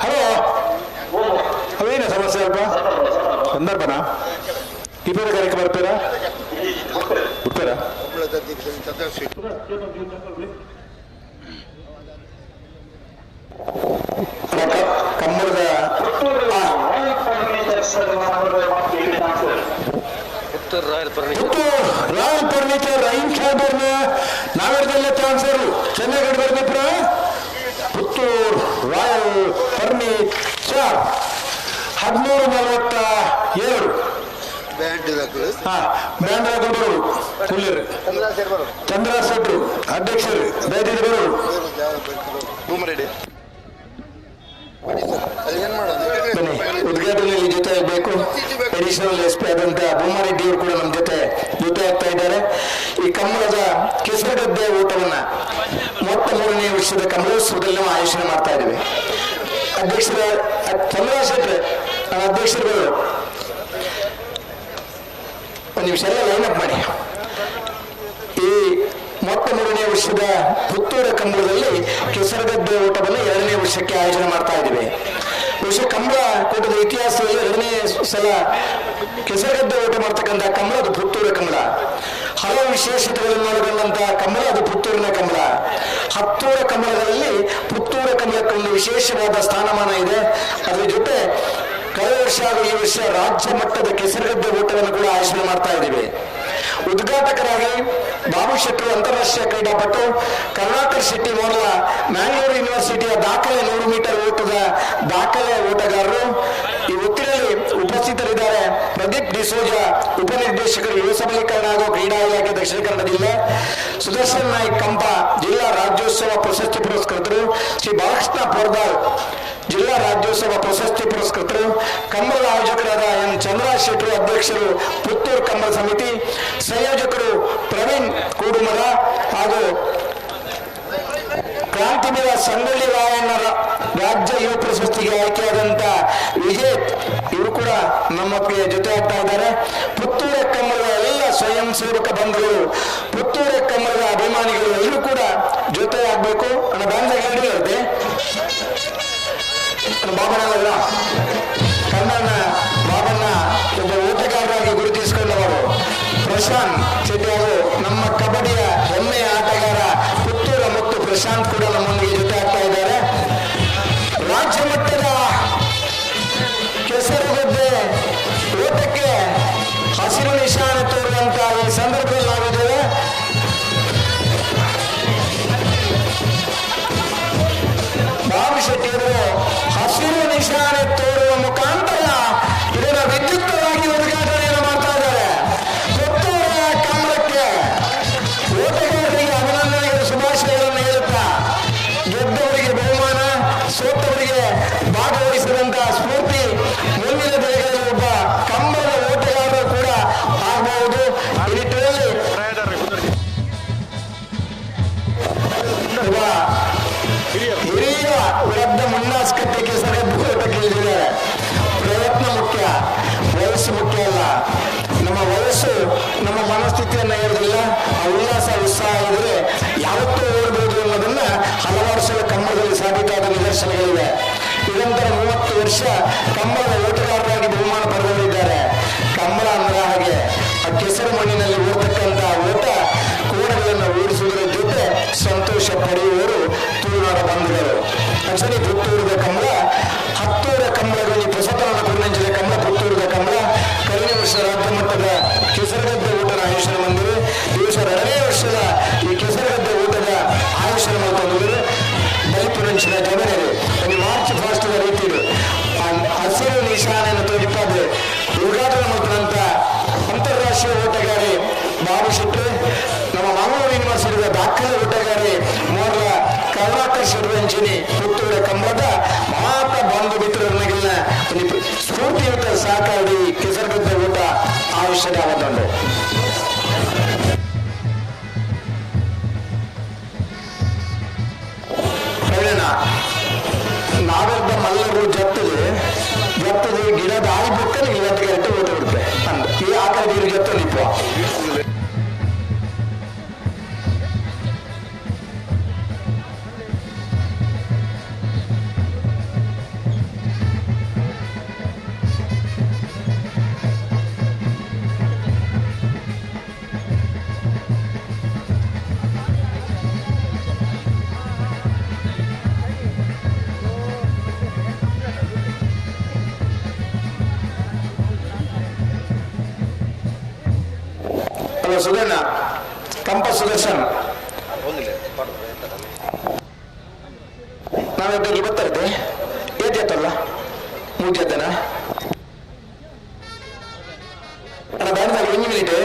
ಹಲೋ, ಅವೇನ ಸಮಸ್ಯೆ ಅಲ್ಪ ಸಂದರ್ಭನ ಇಬ್ಬರ ಕರೆಕ್ ಬರ್ತೀರಾ ಬಿಡ್ತಾರಾ? ಕಂಬಳದ ರಾಯಲ್ ಫರ್ನಿಚರ್ ರೈನ್ ಸಾಹೇಬರ್ನ ನಾಗರದಲ್ಲೇ ಚಾನ್ಸರ್ ಚೆನ್ನೈಗಡೆ ಬರ್ಬೇಕ್ರ. Puttur royal furniture 13:42. ಬ್ಯಾಂಡ್ ಹಾಕೊಂಡು ಬರೋರು ಹುಲ್ಲಿರು ಚಂದ್ರ ಶೆಟ್ರು ಅಧ್ಯಕ್ಷರು ದಯವಿಟ್ಟು ಬರೋರು. ಬನ್ನಿ, ಉದ್ಘಾಟನೆಯಲ್ಲಿ ಜೊತೆ ಆಗಬೇಕು. ಅಡಿಷನಲ್ ಎಸ್ ಪಿ ಆದಂತಹ ಭೂಮಾರೆಡ್ಡಿ ಅವರು ಕೂಡ ನಮ್ಮ ಜೊತೆ ಜೊತೆ ಆಗ್ತಾ ಇದ್ದಾರೆ. ಈ ಕಂಬಳದ ಕೆಸರುಗದ್ದೆ ಊಟವನ್ನ 33ನೇ ವರ್ಷದ ಕಮಲೋತ್ಸವದಲ್ಲಿ ನಾವು ಆಯೋಜನೆ ಮಾಡ್ತಾ ಇದ್ದೀವಿ. ಅಧ್ಯಕ್ಷರ ಚಂದ್ರ ಶೆಟ್ರೆ ನಮ್ಮ ಅಧ್ಯಕ್ಷರುಗಳು ಒಂದು ನಿಮಿಷ ಎಲ್ಲ ಲೈನ್ ಅಪ್ ಮಾಡಿ. ಈ 33ನೇ ವರ್ಷದ ಪುತ್ತೂರ ಕಂಬಳದಲ್ಲಿ ಕೆಸರುಗದ್ದೆ ಊಟವನ್ನು 2ನೇ ವರ್ಷಕ್ಕೆ ಆಯೋಜನೆ ಮಾಡ್ತಾ ಇದ್ದೀವಿ. ಬಹುಶಃ ಕಂಬಳ ಕೂಟದ ಇತಿಹಾಸದಲ್ಲಿ 2ನೇ ಸಲ ಕೆಸರುಗದ್ದೆ ಊಟ ಮಾಡ್ತಕ್ಕಂಥ ಕಂಬಳ ಅದು ಪುತ್ತೂರ ಕಂಬಳ. ಹಲವು ವಿಶೇಷತೆಗಳನ್ನು ಒಳಗೊಂಡಂತಹ ಕಂಬಳ ಅದು ಪುತ್ತೂರಿನ ಕಂಬಳ. ಹತ್ತೂರ ಕಂಬಳಗಳಲ್ಲಿ ಪುತ್ತೂರ ಕಂಬಳಕ್ಕೆ ಒಂದು ವಿಶೇಷವಾದ ಸ್ಥಾನಮಾನ ಇದೆ. ಅದರ ಜೊತೆ ಕಳೆದ ವರ್ಷ ಹಾಗೂ ಈ ವರ್ಷ ರಾಜ್ಯ ಮಟ್ಟದ ಕೆಸರುಗದ್ದೆ ಊಟವನ್ನು ಕೂಡ ಆಯೋಜನೆ ಮಾಡ್ತಾ ಇದ್ದೀವಿ. ಉದ್ಘಾಟಕರಾಗಿ ಬಾಬು ಶೆಟ್ಟರು ಅಂತಾರಾಷ್ಟ್ರೀಯ ಕ್ರೀಡಾಪಟು, ಕರುಣಾಕರ್ ಶೆಟ್ಟಿ ಮೊದಲ ಮ್ಯಾಂಗ್ಳೂರು ಯೂನಿವರ್ಸಿಟಿಯ ದಾಖಲೆ 100 ಮೀಟರ್ ಓಟದ ದಾಖಲೆ ಓಟಗಾರರು. ಈ ಹೊತ್ತಿನಲ್ಲಿ ಉಪಸ್ಥಿತರಿದ್ದಾರೆ ಪ್ರದೀಪ್ ಡಿಸೋಜಾ, ಉಪನಿರ್ದೇಶಕರು ಯುವ ಸಬಲೀಕರಣ ಹಾಗೂ ಕ್ರೀಡಾ ಇಲಾಖೆ ದಕ್ಷಿಣ ಕನ್ನಡ ಜಿಲ್ಲೆ, ಸುದರ್ಶನ್ ನಾಯ್ಕ್ ಕಂಪ ಜಿಲ್ಲಾ ರಾಜ್ಯೋತ್ಸವ ಪ್ರಶಸ್ತಿ ಪುರಸ್ಕೃತರು, ಶ್ರೀ ಬಾಲಕೃಷ್ಣ ಪೋರ್ದಾಳ್ ಜಿಲ್ಲಾ ರಾಜ್ಯೋತ್ಸವ ಪ್ರಶಸ್ತಿ ಪುರಸ್ಕೃತರು, ಕಂಬಳದ ಆಯೋಜಕರಾದ ಎಂ ಚಂದ್ರ ಶೆಟ್ಟರು ಅಧ್ಯಕ್ಷರು ಪುತ್ತೂರು ಕಂಬಳ ಸಮಿತಿ, ಸಂಯೋಜಕರು ಪ್ರವೀಣ್ ಕೂಡುಮರ ಹಾಗೂ ಕ್ರಾಂತಿವೀರ ಸಂಗೊಳ್ಳಿ ರಾಯಣ್ಣರ ರಾಜ್ಯ ಯುವ ಪ್ರಶಸ್ತಿಗೆ ಆಯ್ಕೆಯಾದಂತ ವಿಜೇತ್ ಇವರು ಕೂಡ ನಮ್ಮೊಟ್ಟಿಗೆ ಜೊತೆ ಆಗ್ತಾ ಇದ್ದಾರೆ. ಪುತ್ತೂರ ಕಂಬಳದ ಎಲ್ಲ ಸ್ವಯಂ ಸೇವಕ ಬಂಧುಗಳು, ಪುತ್ತೂರ ಕಂಬಳದ ಅಭಿಮಾನಿಗಳು ಎಲ್ಲರೂ ಕೂಡ ಜೊತೆ ಆಗ್ಬೇಕು. ನನ್ನ ಬ್ಯಾಂಕ್ ಇರುತ್ತೆ ಬಾಬಣ್ಣ ಕಣ್ಣಣ್ಣ ಬಾಬಣ್ಣ ಒಬ್ಬ ಓಟಗಾರರಾಗಿ ಗುರುತಿಸಿಕೊಂಡವರು. ಪ್ರಶಾಂತ್ ಶೆಟ್ಟಿ ಅವರು ನಮ್ಮ ಕಬಡ್ಡಿಯ ಹೆಮ್ಮೆಯ ಆಟಗಾರ ಪುತ್ತೂರ ಮತ್ತು ಪ್ರಶಾಂತ್ ಕೂಡ ನಮ್ಮೊಂದಿಗೆ ಜೊತೆ ಆಗ್ತಾ ಇದ್ದಾರೆ. ರಾಜ್ಯ ಮಟ್ಟದ ಕೆಸರುಗದ್ದೆ ಓಟಕ್ಕೆ ಹಸಿರು ನಿಶಾನೆ ತೋರುವಂತಹ ಈ ಸಂದರ್ಭದಲ್ಲಿ ನಾವಿದ್ದೇವೆ. ಬಾಬು ಶೆಟ್ಟಿ ಅವರು ಹಸಿರು ನಿಶಾನೆ ತೋರುವ ಮುಖಾಂತರ ಇದನ್ನು ವಿದ್ಯುಕ್ತವಾಗಿ ಉದ್ಘಾಟನೆಯನ್ನು ಮಾಡ್ತಾ ಇದ್ದಾರೆ. ಪುತ್ತೂರ ಕಂಬಳಕ್ಕೆ ಓಟಗಾರರಿಗೆ ಅಭಿನಂದನೆಗಳ ಶುಭಾಶಯಗಳನ್ನು ಹೇಳುತ್ತಾ, ಗೆದ್ದವರಿಗೆ ಬಹುಮಾನ, ಸೋತವರಿಗೆ ಭಾಗವಹಿಸಿದಂತಹ ಸ್ಫೂರ್ತಿ ಮುಂದಿನ ದಿನಗಳಲ್ಲಿ ಒಬ್ಬ ಕಂಬಳದ ಓಟಗಾರರು ಕೂಡ ಆಗಬಹುದು. ಈ ನಿಟ್ಟಿನಲ್ಲಿ ಒಬ್ಬ ಹಿರಿಯ ವೃದ್ಧ ಮುನ್ನಾಸ್ಕಟ್ಟೆ ಕೆಸರದ್ದು ಓಟಕ್ಕೆ ಇಳಿದಿದ್ದಾರೆ. ಪ್ರಯತ್ನ ಮುಖ್ಯ, ವಯಸ್ಸು ಮುಖ್ಯ ಅಲ್ಲ. ನಮ್ಮ ವಯಸ್ಸು ನಮ್ಮ ಮನಸ್ಥಿತಿಯನ್ನು ಹೇಳುದಿಲ್ಲ. ಆ ಉಲ್ಲಾಸ ಉತ್ಸಾಹ ಇದ್ರೆ ಯಾವತ್ತೂ ಓಡಬಹುದು ಅನ್ನೋದನ್ನ ಹಲವಾರು ಸಲ ಕಂಬಳದಲ್ಲಿ ಸಾಬೀತಾದ ನಿದರ್ಶನಗಳಿವೆ. ನಿರಂತರ 30 ವರ್ಷ ಕಂಬಳದ ಓಟಗಾರರಾಗಿ ಬಹುಮಾನ ಪಡೆದವರಿದ್ದಾರೆ. ಕಂಬಳ ಅಂದ್ರೆ ಹಾಗೆ ಆ ಕೆಸರು ಮಣ್ಣಿನಲ್ಲಿ ಓಡ್ತಕ್ಕಂತಹ ಓಟ ಕೋಣಗಳನ್ನು ಓಡಿಸುವುದರ ಜೊತೆ ಸಂತೋಷ ಪಡೆಯುವವರು ತುಳುನಾಡ ಬಂಧುಗಳು. ಅಂಚನೆ ಪುತ್ತೂರದ ಕಂಬಳ, ಹತ್ತೂರ ಕಂಬಳಗಳಲ್ಲಿ ಪ್ರಸತನ ಕುರ್ನಂಚಿನ ಕಂಬಳ ಪುತ್ತೂರದ ಕಂಬಳ ಕಳೆದ ವರ್ಷ ರಾಜ್ಯ ಮಟ್ಟದ ಕೆಸರುಗದ್ದೆ ಊಟದ ಆಯೋಜನೆ ಬಂದಿದೆ. ಈ ವರ್ಷ 2ನೇ ವರ್ಷದ ಈ ಕೆಸರುಗದ್ದೆ ಊಟದ ಆಯೋಜನೆ ಮಾಡ್ಕೊಂಡಿದ್ದಾರೆ. ಬಲಿಪುರಂಚಿನ ಜಮೀನಿದೆ ಒಂದು ಮಾರ್ಚ್ ಫಾಸ್ಟ್ ರೀತಿ ಇದೆ. ಹಸಿರು ನಿಶಾನೆಯನ್ನು ತೋರಿಪಾದ್ರೆ ಉದ್ಘಾಟನೆ ಮಾಡಿದಂತ ಅಂತಾರಾಷ್ಟ್ರೀಯ ಓಟಗಾರಿ ಬಾಬು ಶೆಟ್ಟಿ, ನಮ್ಮ ಮಂಗಳೂರು ಯೂನಿವರ್ಸಿಟಿಯ ದಾಖಲೆ ಓಟಗಾರಿ ಮೋರ್ಲ ಕರುಣಾಕರ್ ಶೆಟ್ಟಿ ಪುತ್ತೂರ ಕಂಬಳದ ಮಾತ ಬಂಧು ಮಿತ್ರರನ್ನಾಗಿಲ್ಲ ಒಂದು ಸ್ಫೂರ್ತಿಯುತ ಸಹಕಾರಿ ಕೆಸರುಗದ್ದೆ ಊಟ ಆವಿಷ್ಯದ ಒಂದುಂಡು. ನಾವೆಲ್ಲ ಮಲ್ಲರು ಜತ್ತದೆ ಜತ್ತದೆ ಗಿಡದ ಆಯಿ ಬೊಕ್ಕನೆ ಇವತ್ತು ಕರೆಕ್ಟ್ ಊಟ ಬಿಡುತ್ತೆ ಅಂದ ಈ ಆಕರ ನೀರು ಜತ್ತ ನಿಪ್ಪ ಸುಧಣ್ಣ ಕಂಪ ಸುದರ್ಶನ್ ನಾವಿಬ್ಬರಿಗೆ ಬರ್ತಾ ಏಜತ್ತಲ್ಲ ಮೂಜತ್ತನ ಅಣ್ಣ ಬ್ಯಾಂಕ್ ಒಂದು ಮಿನಿಟ್.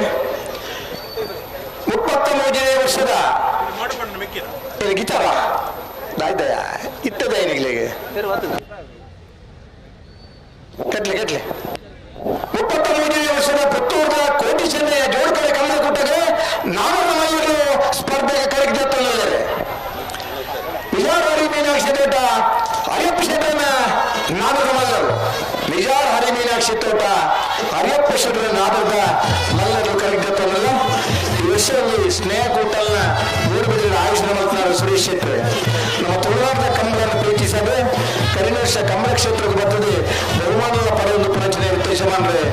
33ನೇ ವರ್ಷದ ಗಿಟಾರ ಆಯ್ತಯ್ಯ ಇತ್ತದ ಏನಿಗ್ಲಿಗೆ ಕಟ್ಲೆ ಕಟ್ಲೆ. 33ನೇ ವರ್ಷದ ಪುತ್ತೂರದ ಕೋಟಿ ಚೆನ್ನಯ್ಯ ಜೋಡ್ಕಡೆ ಕಮಲಕೂಟಗೆ ನಾನೂರು ಮಹಿಳೆಯರು ಸ್ಪರ್ಧೆಗೆ ಕರೆಗೆ ನಿಜಾರ್ ಹರಿ ಮೀನಾಕ್ಷಿ ತೋಟ ಹರಿಯಪ್ಪ ಶೆಟ್ಟರನ್ನ ನಾದದ ಮಲ್ಲರು. ನಿಜಾರ್ ಹರಿ ಮೀನಾಕ್ಷಿ ತೋಟ ಹರಿಯಪ್ಪ ಶೆಟ್ಟರ ನಾದದ ಮಲ್ಲರು ಕರೆಗೆ ಈ ವರ್ಷದಲ್ಲಿ ಸ್ನೇಹ ಕೂಟಲ್ನ ಮೂಡುಬಿದಿರೆ ಆಯೋಜನೆ ಮಾಡ್ತಾರೆ ಸುರೇಶ್ ಶೆಟ್ಟರ್. ನಮ್ಮ ತುಳುನಾಡದ ಕಂಬಳನ್ನು ಪ್ರೀತಿಸದೆ ಕರಿನ ವರ್ಷ ಕಮಲ ಕ್ಷೇತ್ರಕ್ಕೆ ಬರ್ತದೆ ಬಹುಮಾನದ ಪಡೆಯಲು ಪ್ರಚನೆ ಉದ್ದೇಶ ಮಾಡ್ರೆ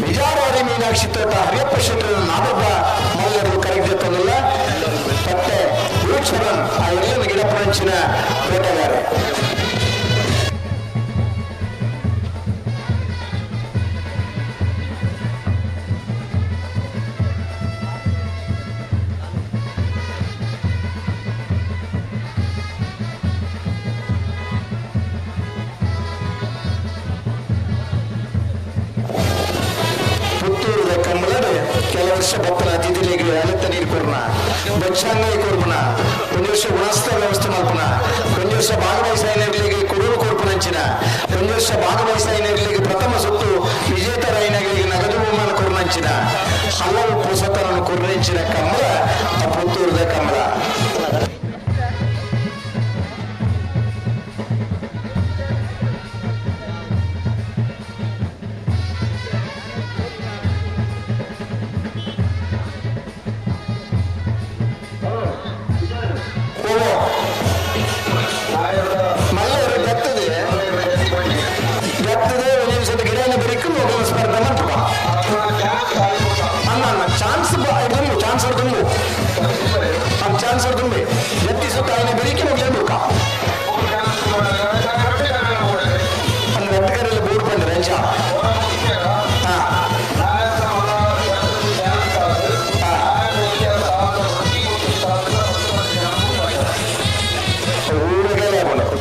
ನಿಜಾರ್ ಹರಿ ಮೀನಾಕ್ಷಿ ತೋಟ ಹರಿಯಪ್ಪ ಶೆಟ್ಟರ ನಾದದ ಮಲ್ಲರು ಕರೆಗೆ ಮತ್ತೆ ಗುರುಚರಣ್ ಆ ಎಲ್ಲ ಗಿಡಪರಂಚಿನ ಓಟಗಾರ. ಪುತ್ತೂರದ ಕಂಬಳಡು ಕೆಲ ವರ್ಷ ಬಪ್ಪನ ಅತಿಥಿಗಳಿಗೆ ಅಲೆತ್ತ ನೀರು ಕೊರ್ನ ಬಚ್ಚಾಂಗೈ ಕೊರ್ಪನ ಒಂದು ವರ್ಷ ಗುಣಸ್ಥ ವ್ಯವಸ್ಥೆ ಮಲ್ಪನ ಒಂದು ವರ್ಷ ಭಾಗವಹಿಸಾಯಿನಗಳಿಗೆ ಕೊಡೂರು ಕೊರ್ಪನಂಚಿನ ಒಂದು ವರ್ಷ ಭಾಗವಹಿಸಾಯಿನಗಳಿಗೆ ಪ್ರಥಮ ಸುತ್ತು ವಿಜೇತರಾಯಿನಗಳಿಗೆ ನಗದು ಬಹುಮಾನ ಕೊರ್ನಂಚಿನ ಹಲವು ಪುಸತನನ್ನು ಕೊರ್ನಂಚಿನ ಕಂಬಳ ಆ ಪುತ್ತೂರದ ಕಂಬಳ. ಮಲ್ಲರು ಗತ್ತದೆ ಗತ್ತದೆ ಒಂದು ನಿಮಿಷದ ಗಿಡನ ಬರೀಕು ಹೋಗುವ ಸ್ಪರ್ಧೆ ಮಂಟಪ ಅಣ್ಣ ಅಣ್ಣ ಚಾನ್ಸ್ ತುಂಬು ಚಾನ್ಸ್ ತುಂಬು ಆ ಚಾನ್ಸ್ ತುಂಬಿ ಎತ್ತಿ ಸುತ್ತ ಆಯ್ನ ಬರೀಕೆ ಹೋಗ್ಲೇಬೇಕು ಅಂದ್ರೆ ಎತ್ತಕರೆಲ್ಲ ಬೋರ್ಡ್ ಬಂದ್ರೆ ಅಂಚ ಹಾ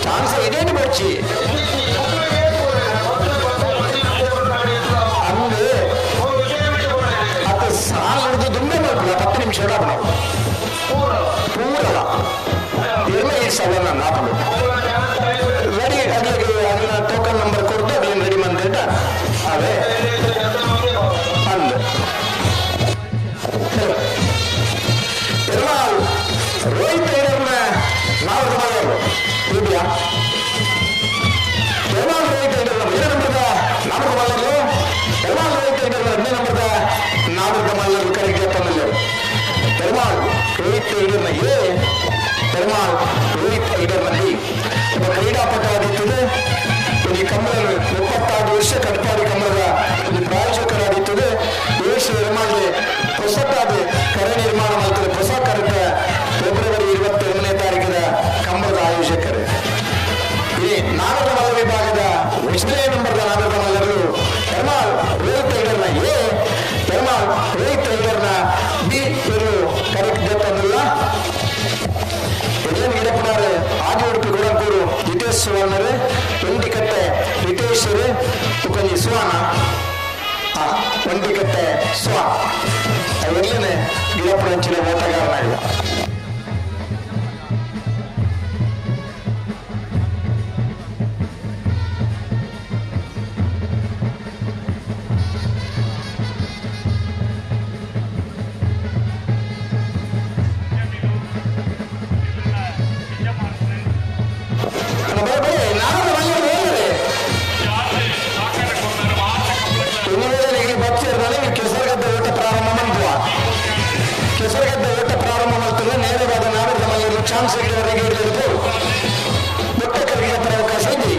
ಚಾನ್ಸ್ ಇದೇನು ಬಚ್ಚಿ ಅಂದ್ರೆ ಅತ್ತ ಸಾಲ ಹಿಡಿದು ದುಂಬೆ ಮಾಡ್ಕೊಳ್ಳ 10 ನಿಮಿಷ ನಾವು ಪೂರಲ್ಲ ಎಲ್ಲ ಈ ಸಲ ನಾನು ಹಾಕೊಂಡು ರೆಡಿ ಅಗ್ಲಿಗೆ ಅದನ್ನ ಟೋಕನ್ ನಂಬರ್ ಕೊಡ್ತು ಅಗ್ಲಿನ ರೆಡಿ ಮಂದಿಟ ಅದೇ ಅಂದ ಎಲ್ಲ ರೋಹಿತ್ ಟೈಲರ್ನ ನಾವು ಮಾಡೋರು ಇದೆಯಾ பெருமாள் ரோஹித் ஐடர் என்ன நம்பர் நாமக்கு மல்லர்கள் பெருமாள் ரோஹித் ஐடர் என்ன நம்பர் நாமக்கு மல்லர்கள் கரெக்ட் தமிழர் பெருமாள் ರೋಹಿತ್ ಐಡರ್ನ ಎ ಪೆರುಮಾಳ್ ರೋಹಿತ್ ಐಡರ್ನ ಬಿ ಒಬ್ಬ ಕ್ರೀಡಾಪಟ ಆಗಿರ್ತದೆ. ಒಂದು ಕಮಲ 36 ವರ್ಷ ಕಟ್ಪಾಡಿ ಕಮಲದ ಒಂದು ಪ್ರಾಯೋಜಕರಾಗಿರ್ತದೆ. ಈ ವರ್ಷ ಪೆರುಮಾಳ್ಗೆ ಹೊಸತಾದ ಕರೆ ನಿರ್ಮಾಣ ಮಾಡ್ತಾರೆ ಹೊಸ ಕರೆತ ಫೆಬ್ರವರಿ 21ನೇ ತಾರೀಕಿನ ಕಂಬಳದ ಆಯೋಜಕರು. ಈ ನಾಗರ ಮಲ್ಲ ವಿಭಾಗದ ಒಂದನೇ ನಂಬರ್ದ ನಾಗರ ಮಲ್ಲರು ಪೆರುಮಾಳ್ ರೋಹಿತ್ ಐಡರ್ನ ಎ ಪೆರುಮಾಳ್ ರೋಹಿತ್ ಐಡರ್ನ ಬಿ ಇವರು ಕರೆಕ್ಟ್ ತಂದಿಲ್ಲ. ಎಲ್ಲಿ ಗಿಡಪ್ಪನವರು ಆದಿ ಉಡುಪಿ ಗುಡಂಕೂರು ಜಿತೇಶ್ ಸುವರ್ಣರು ಒಂಟಿಕಟ್ಟೆ ರಿತೇಶರು ಕೊಂಚ ಸುವರ್ಣ ಒಂಟಿಕಟ್ಟೆ ಸ್ವ ಅವೆಲ್ಲನೇ ಗಿಡಪ್ಪನಂಚಿನ ಓಟಗಾರನಾಗಿಲ್ಲ. ಚಾನ್ಸ್ ಗಿಡವರೆಗೆ ಇರಲಿದ್ದು ಮೊಟ್ಟ ಕರಿಗೆ ಅವಕಾಶ ಇದೆ.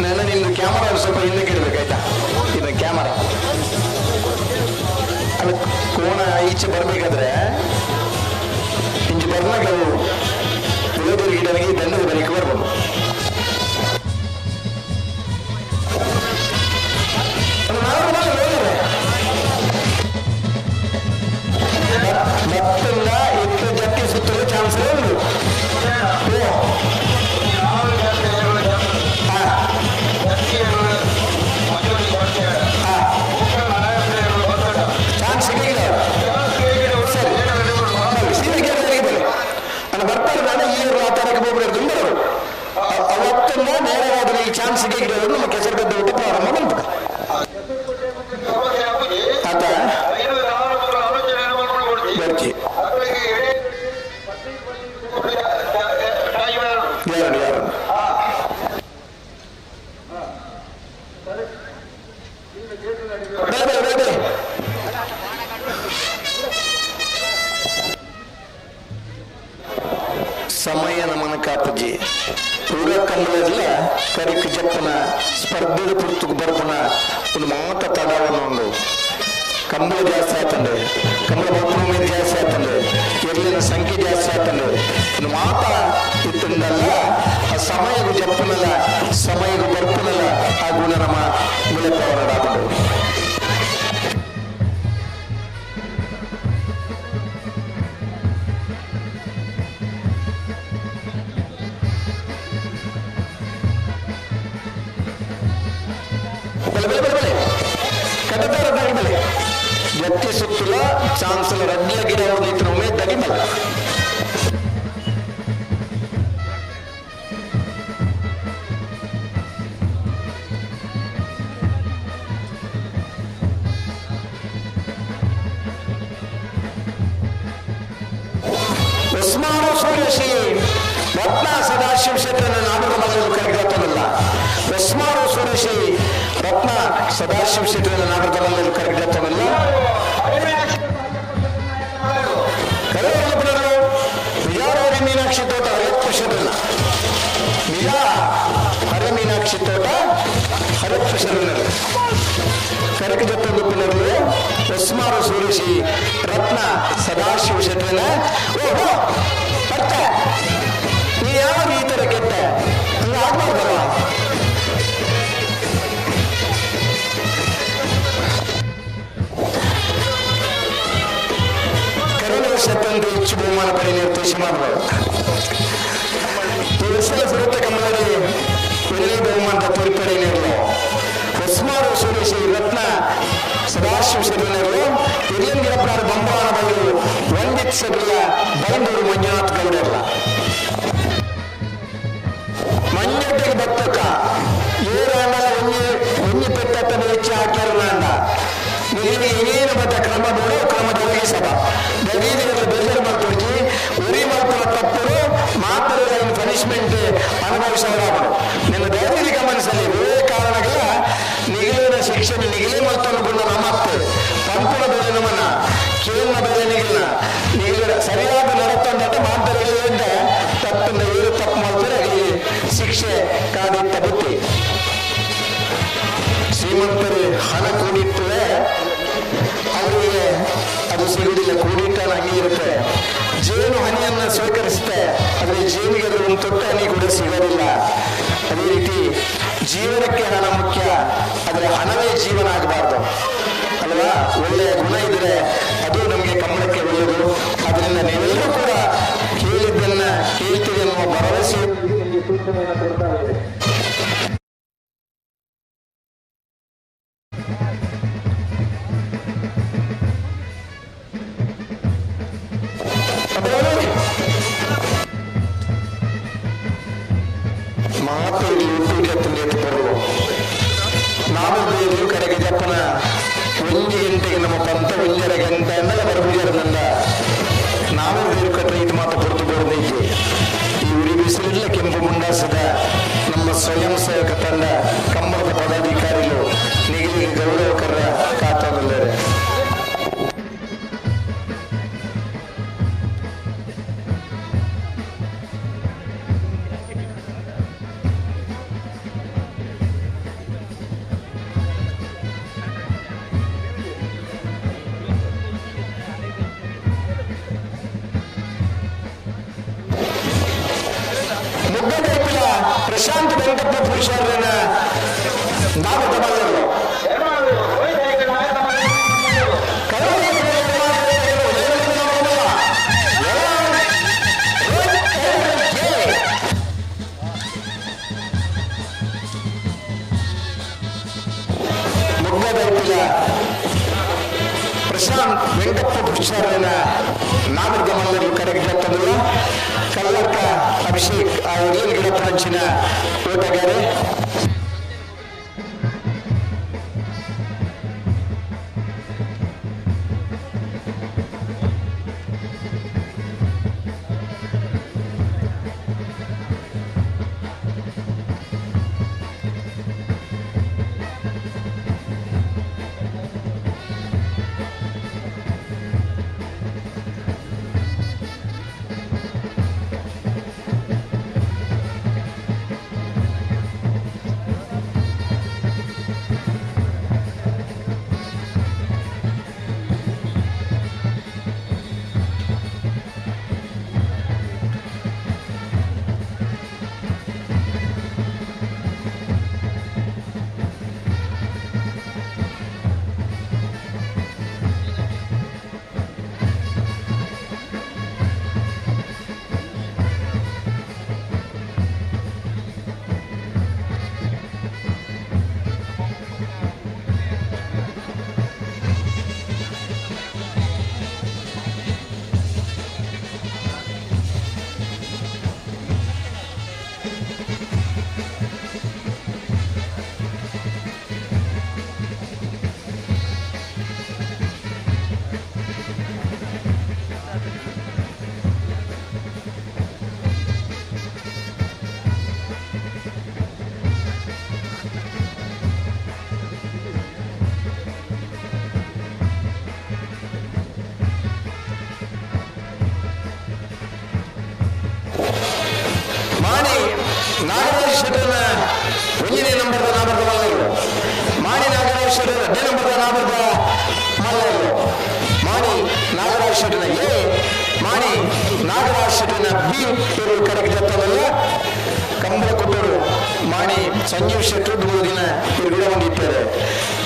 ನಾನು ನಿಮ್ದು ಕ್ಯಾಮರಾ ಸ್ವಲ್ಪ ಹಿಂದಕ್ಕೆ ಇಡಬೇಕಾಯ್ತಾ? ಇದು ಕ್ಯಾಮರಾ ಅಲ್ಲ, ಕೋಣ ಈಚೆ ಬರ್ಬೇಕಾದ್ರೆ ಇಂಚೆ ಬರ್ನಾಗ ಅವು ಉಳಿದೋರ್ ಗಿಡನಿಗೆ ದಂಡದ ಬರೀಕ್ ಬರ್ಬೋದು. ಮತ್ತೊಂದ ಎತ್ತು ಜಟ್ಟಿ ಸುತ್ತಲೂ ಚಾನ್ಸ್ ಉಂಟು. ಚಾನ್ಸ್ ಸಿಗಲಿಲ್ಲ. ಸರಿ, ಸೀದಾ ಕೇಳಿದ್ರೆ ಬನ್ನಿ ನಾನು ಬರ್ತಾರೆ. ನಾನು ಈ ಆ ತಾರೀಕು ಹೋಗ್ಬಿಡೋದು ಬರೋರು ಅವತ್ತನ್ನ ನೇರವಾದ ಈ ಚಾನ್ಸ್ ಸಿಗಲಿಲ್ಲ. ನಮ್ಮ ಕೆಸರುಗದ್ದೆ ಊಟ ಪ್ರಾರಂಭ ಮಾಡ್ಬೇಕು. ಆತ ಬರ್ತಿ ಯಾರು ಯಾರು ಬೆಲೆ ಬೆಲೆ ಬೆಲೆ ಬೆಲೆ ಸಮಯ ನಮನ ಕಾಪುಜಿ ಪೂರ ಕಂಬಳಲ್ಲ ಕರಿಕ್ ಜಪ್ಪನ ಸ್ಪರ್ಧೆದ ಪುರ್ತುಕು ಬರ್ಪುನ ಒಂದು ಮಾತ ತಡವನ್ನು ಒಂದು ಕಂಬಳ ಜಾಸ್ತಿ ಆತಂಡೆ, ಕಂಬಳ ಬರ್ಪುನ ಮೇಲೆ ಜಾಸ್ತಿ ಆತಂಡೆ, ಎರ್ಲಿನ ಸಂಖ್ಯೆ ಜಾಸ್ತಿ ಆತಂಡೆ. ಒಂದು ಮಾತ ಇತ್ತಂದಲ್ಲ ಆ ಸಮಯಗೂ ಜಪ್ಪನಲ್ಲ, ಸಮಯಗೂ ಬರ್ಪುನಲ್ಲ ಆ ಗುಣ ನಮ್ಮ ಮುಲಪ್ಪವರ. ಬೆಲೆ ಬೆಲೆ ಬೆಲೆ ಬೆಲೆ ಕಡತಾರ ಬೆಲೆ ಎತ್ತಿ ಸುತ್ತಲ ಚಾನ್ಸಲ ರಡ್ಲ ಗಿಡ ಹೊಡೆದಿತ್ತು ಉಮೇದ್ದಾಗಿ ಬಲ. ಉಸ್ಮಾನು ಸೂರ್ಯಶ್ರೀ ರತ್ನ ಸದಾಶಿವ ಶೆಟ್ಟರನ್ನ ನಾಡೋರ ಮನೆಯಲ್ಲಿ ಕರೆಗಟ್ಟಲ್ಲ. ಉಸ್ಮಾನು ಸೂರ್ಯಶ್ರೀ ರತ್ನ ಸದಾಶಿವ ಶೆಟ್ಟರನ್ನ ನಾಡೋರ ಮನೆಯಲ್ಲಿ ಕರೆಗಟ್ಟಲ್ಲ. ಕರೆಯಲು ನಿಜಾರೋಗಿ ಮೀನಾಕ್ಷಿ ತೋಟ ಹರಿಯಪ್ಪ ಶೆಟ್ಟರನ್ನ, ನಿಜಾ ಹರ ಮೀನಾಕ್ಷಿ ತೋಟ ಹರಿಯಪ್ಪ ಶೆಟ್ಟರನ್ನ ಕರಕ ಜೊತೆ ಪಿಲ್ಲರು ಉಸ್ಮಾನು ಸೂರ್ಯಶ್ರೀ ರತ್ನ ಸದಾಶಿವ ಶೆಟ್ಟರನ್ನ. ಓಹೋ ಪಟ್ಟ ನೀ ಯಾವಾಗ ಈ ತರ ಕೆಟ್ಟ ಹಂಗ ಆಗ್ಬಾರ್ದಲ್ಲ. ಕರೋನಾ ವರ್ಷತ್ತಂತೆ ಹೆಚ್ಚು ಬಹುಮಾನ ಪಡೆಯ ನಿರ್ದೇಶ ಮಾಡಬಾರ್ದು. ತುಳಸಿಯ ಸುರತ ಕಮಲರಿ ಒಳ್ಳೆ ಬಹುಮಾನದ ತೋರ್ಪಡೆ ನೀಡಲು ಉಸ್ಮಾನು ಸುರೇಶ್ ರತ್ನ ಸದಾಶಿವ ಶೆಟ್ಟರವರು ಹಿರಿಯನ್ ಗಿಡಪ್ರಾರ ಬಂಬಾನ ಬಯಲು ವಂದಿತ್ ಸಬಿಲ್ಲ ಬೈಂದೂರು ಮಂಜುನಾಥ್ ಗೌಡರ್ಲ ಮಂಜಟ್ಟಿಗೆ ಬತ್ತಕ್ಕ ಏರಾಂಡಲ ಒಂಜಿ ಒಂಜಿ ಪೆಟ್ಟತ್ತ ಹೆಚ್ಚು ಹಾಕ್ಯಾರನಾಂಡ ನೀನು ಏನೇನು ಬತ್ತ ಕ್ರಮ ಬೋಡು ಕ್ರಮ ಜರುಗಿಸಬ ದೀದಿಗಳ ಬೇಜಾರು ಮಾಡ್ಕೊಡ್ತಿ ಉರಿ ಮಾಡ್ಕೊಳ ತಪ್ಪರು ಮಾತ್ರ ಪನಿಷ್ಮೆಂಟ್ ಅನುಭವಿಸೋರಾಗರು. ನಿನ್ನ ದಯವಿಟ್ಟು ಗಮನಿಸಲಿ ಒಳ್ಳೆ ಕಾರಣಗಳ ನಿಗಲಿನ ಶಿಕ್ಷಣ ನಿಗಲಿ ಮತ್ತೊಂದು ಗುಣ ನಮ್ಮತ್ತೆ ಪಂಪುನ ಬೆಲೆ ನಮ್ಮನ್ನ ಕೇಳಿನ ಬೆಲೆ ನಿಗಲಿನ ನಿಗಲಿನ ಸರಿಯಾದ ನಡತಂದ ಮಾತರಿಂದ ತಪ್ಪನ್ನ ಏರು ತಪ್ಪು ಮಾಡ್ತಾರೆ ಅಲ್ಲಿ ಶಿಕ್ಷೆ ಕಾದಿತ್ತ ಬುತ್ತಿ. ಶ್ರೀಮಂತರು ಹಣ ಕೂಡಿಟ್ಟರೆ ಅವರಿಗೆ ಅದು ಸಿಗುವುದಿಲ್ಲ, ಕೂಡಿಟ್ಟ ಹಂಗೆ ಇರುತ್ತೆ. ಜೇನು ಹನಿಯನ್ನ ಸ್ವೀಕರಿಸುತ್ತೆ, ಆದರೆ ಜೇನಿಗೆ ಅದರ ಒಂದು ತೊಟ್ಟ ಹನಿ ಕೂಡ ಸಿಗೋದಿಲ್ಲ. ಅದೇ ರೀತಿ ಜೀವನಕ್ಕೆ ಹಣ ಮುಖ್ಯ, ಆದರೆ ಹಣವೇ ಜೀವನ ಆಗಬಾರ್ದು ಅಲ್ವಾ? ಒಳ್ಳೆಯ ಗುಣ ಇದ್ರೆ ಅದು ನಮಗೆ ಕಂಬಳಕ್ಕೆ ಒಳ್ಳೆಯದು. ಅದರಿಂದ ನೀವೆಲ್ಲರೂ ಕೂಡ ಕೇಳಿದ್ದನ್ನ ಕೇಳ್ತೀರಿ ಅನ್ನುವ ಭರವಸೆ ನಿಮಗೆ ಸೂಚನೆಯನ್ನು ಕೊಡ್ತಾ ಇದೆ. ಮಾತು ಬರುವ ನಾವು ಕಡೆಗೆ ಜಪ್ಪನ 1 ಗಂಟೆಗೆ ನಮ್ಮ ಪಂತ 1.5 ಗಂಟೆ ಅಂದಾಗ ಬರಬುಜರನಲ್ಲ ನಾವು ಬೇರು ಕಟ್ಟರೆ ಇದು ಮಾತು ಪೊರತು ಬರೋದೈತೆ. ಈ ಉರಿ ಬಿಸಿಲಿಲ್ಲ ಕೆಂಪು ಮುಂಡಾಸದ ನಮ್ಮ ನಮ್ಮ ಸ್ವಯಂ ಸೇವಕ ತಂಡ ಕಂಬಳದ ಪದಾಧಿಕಾರಿಗಳು ನಿಗಲಿ ಗೌರವಕರ ಕಾತೊಂದುಲ್ಲೆರ್. ಪ್ರಶಾಂತ್ ವೆಂಕಪ್ಪ ಪುರುಷರನ್ನ ನಾಮದ ಮಲ್ಲರು. ಮುಗ್ಗದೈಪಿಲ ಪ್ರಶಾಂತ್ ವೆಂಕಪ್ಪ ಪುರುಷರನ್ನ ನಾಮದ ಮಲ್ಲರು ಕರೆಗೆ ತಂದರು. ಕಲ್ಲರ್ಕ ಅಭಿಷೇಕ್ ಆ ಗಿಡಪಂಚಿನ ಓಟಗಾರೆ. ಮಾಣಿ ನಾಗರಾಜ್ ಶೆಟ್ಟರ್ನ ಒಂದನೇ ನಂಬರ್ದ ನಾಮರ್ದ ಮಲ್ಲರು. ಮಾಣಿ ನಾಗರಾಜ್ ಶೆಟ್ಟರ್ ಎರಡನೇ ನಂಬರ್ದ ನಾಮರ್ದ ಮಲ್ಲರು. ಮಾಣಿ ನಾಗರಾಜ್ ಶೆಟ್ಟರ್ನ ಎ, ಮಾಣಿ ನಾಗರಾಜ್ ಶೆಟ್ಟರ್ನ ಬಿ ಇವರು ಕರೆಗೆ ಜತ್ತವಲ್ಲ. ಕಂಬಳ ಕೊಟ್ಟರು ಮಾಣಿ ಸಂಜೀವ್ ಶೆಟ್ಟರ್ ದಿನ ಇವರು ಹೊಂದಿದ್ದಾರೆ.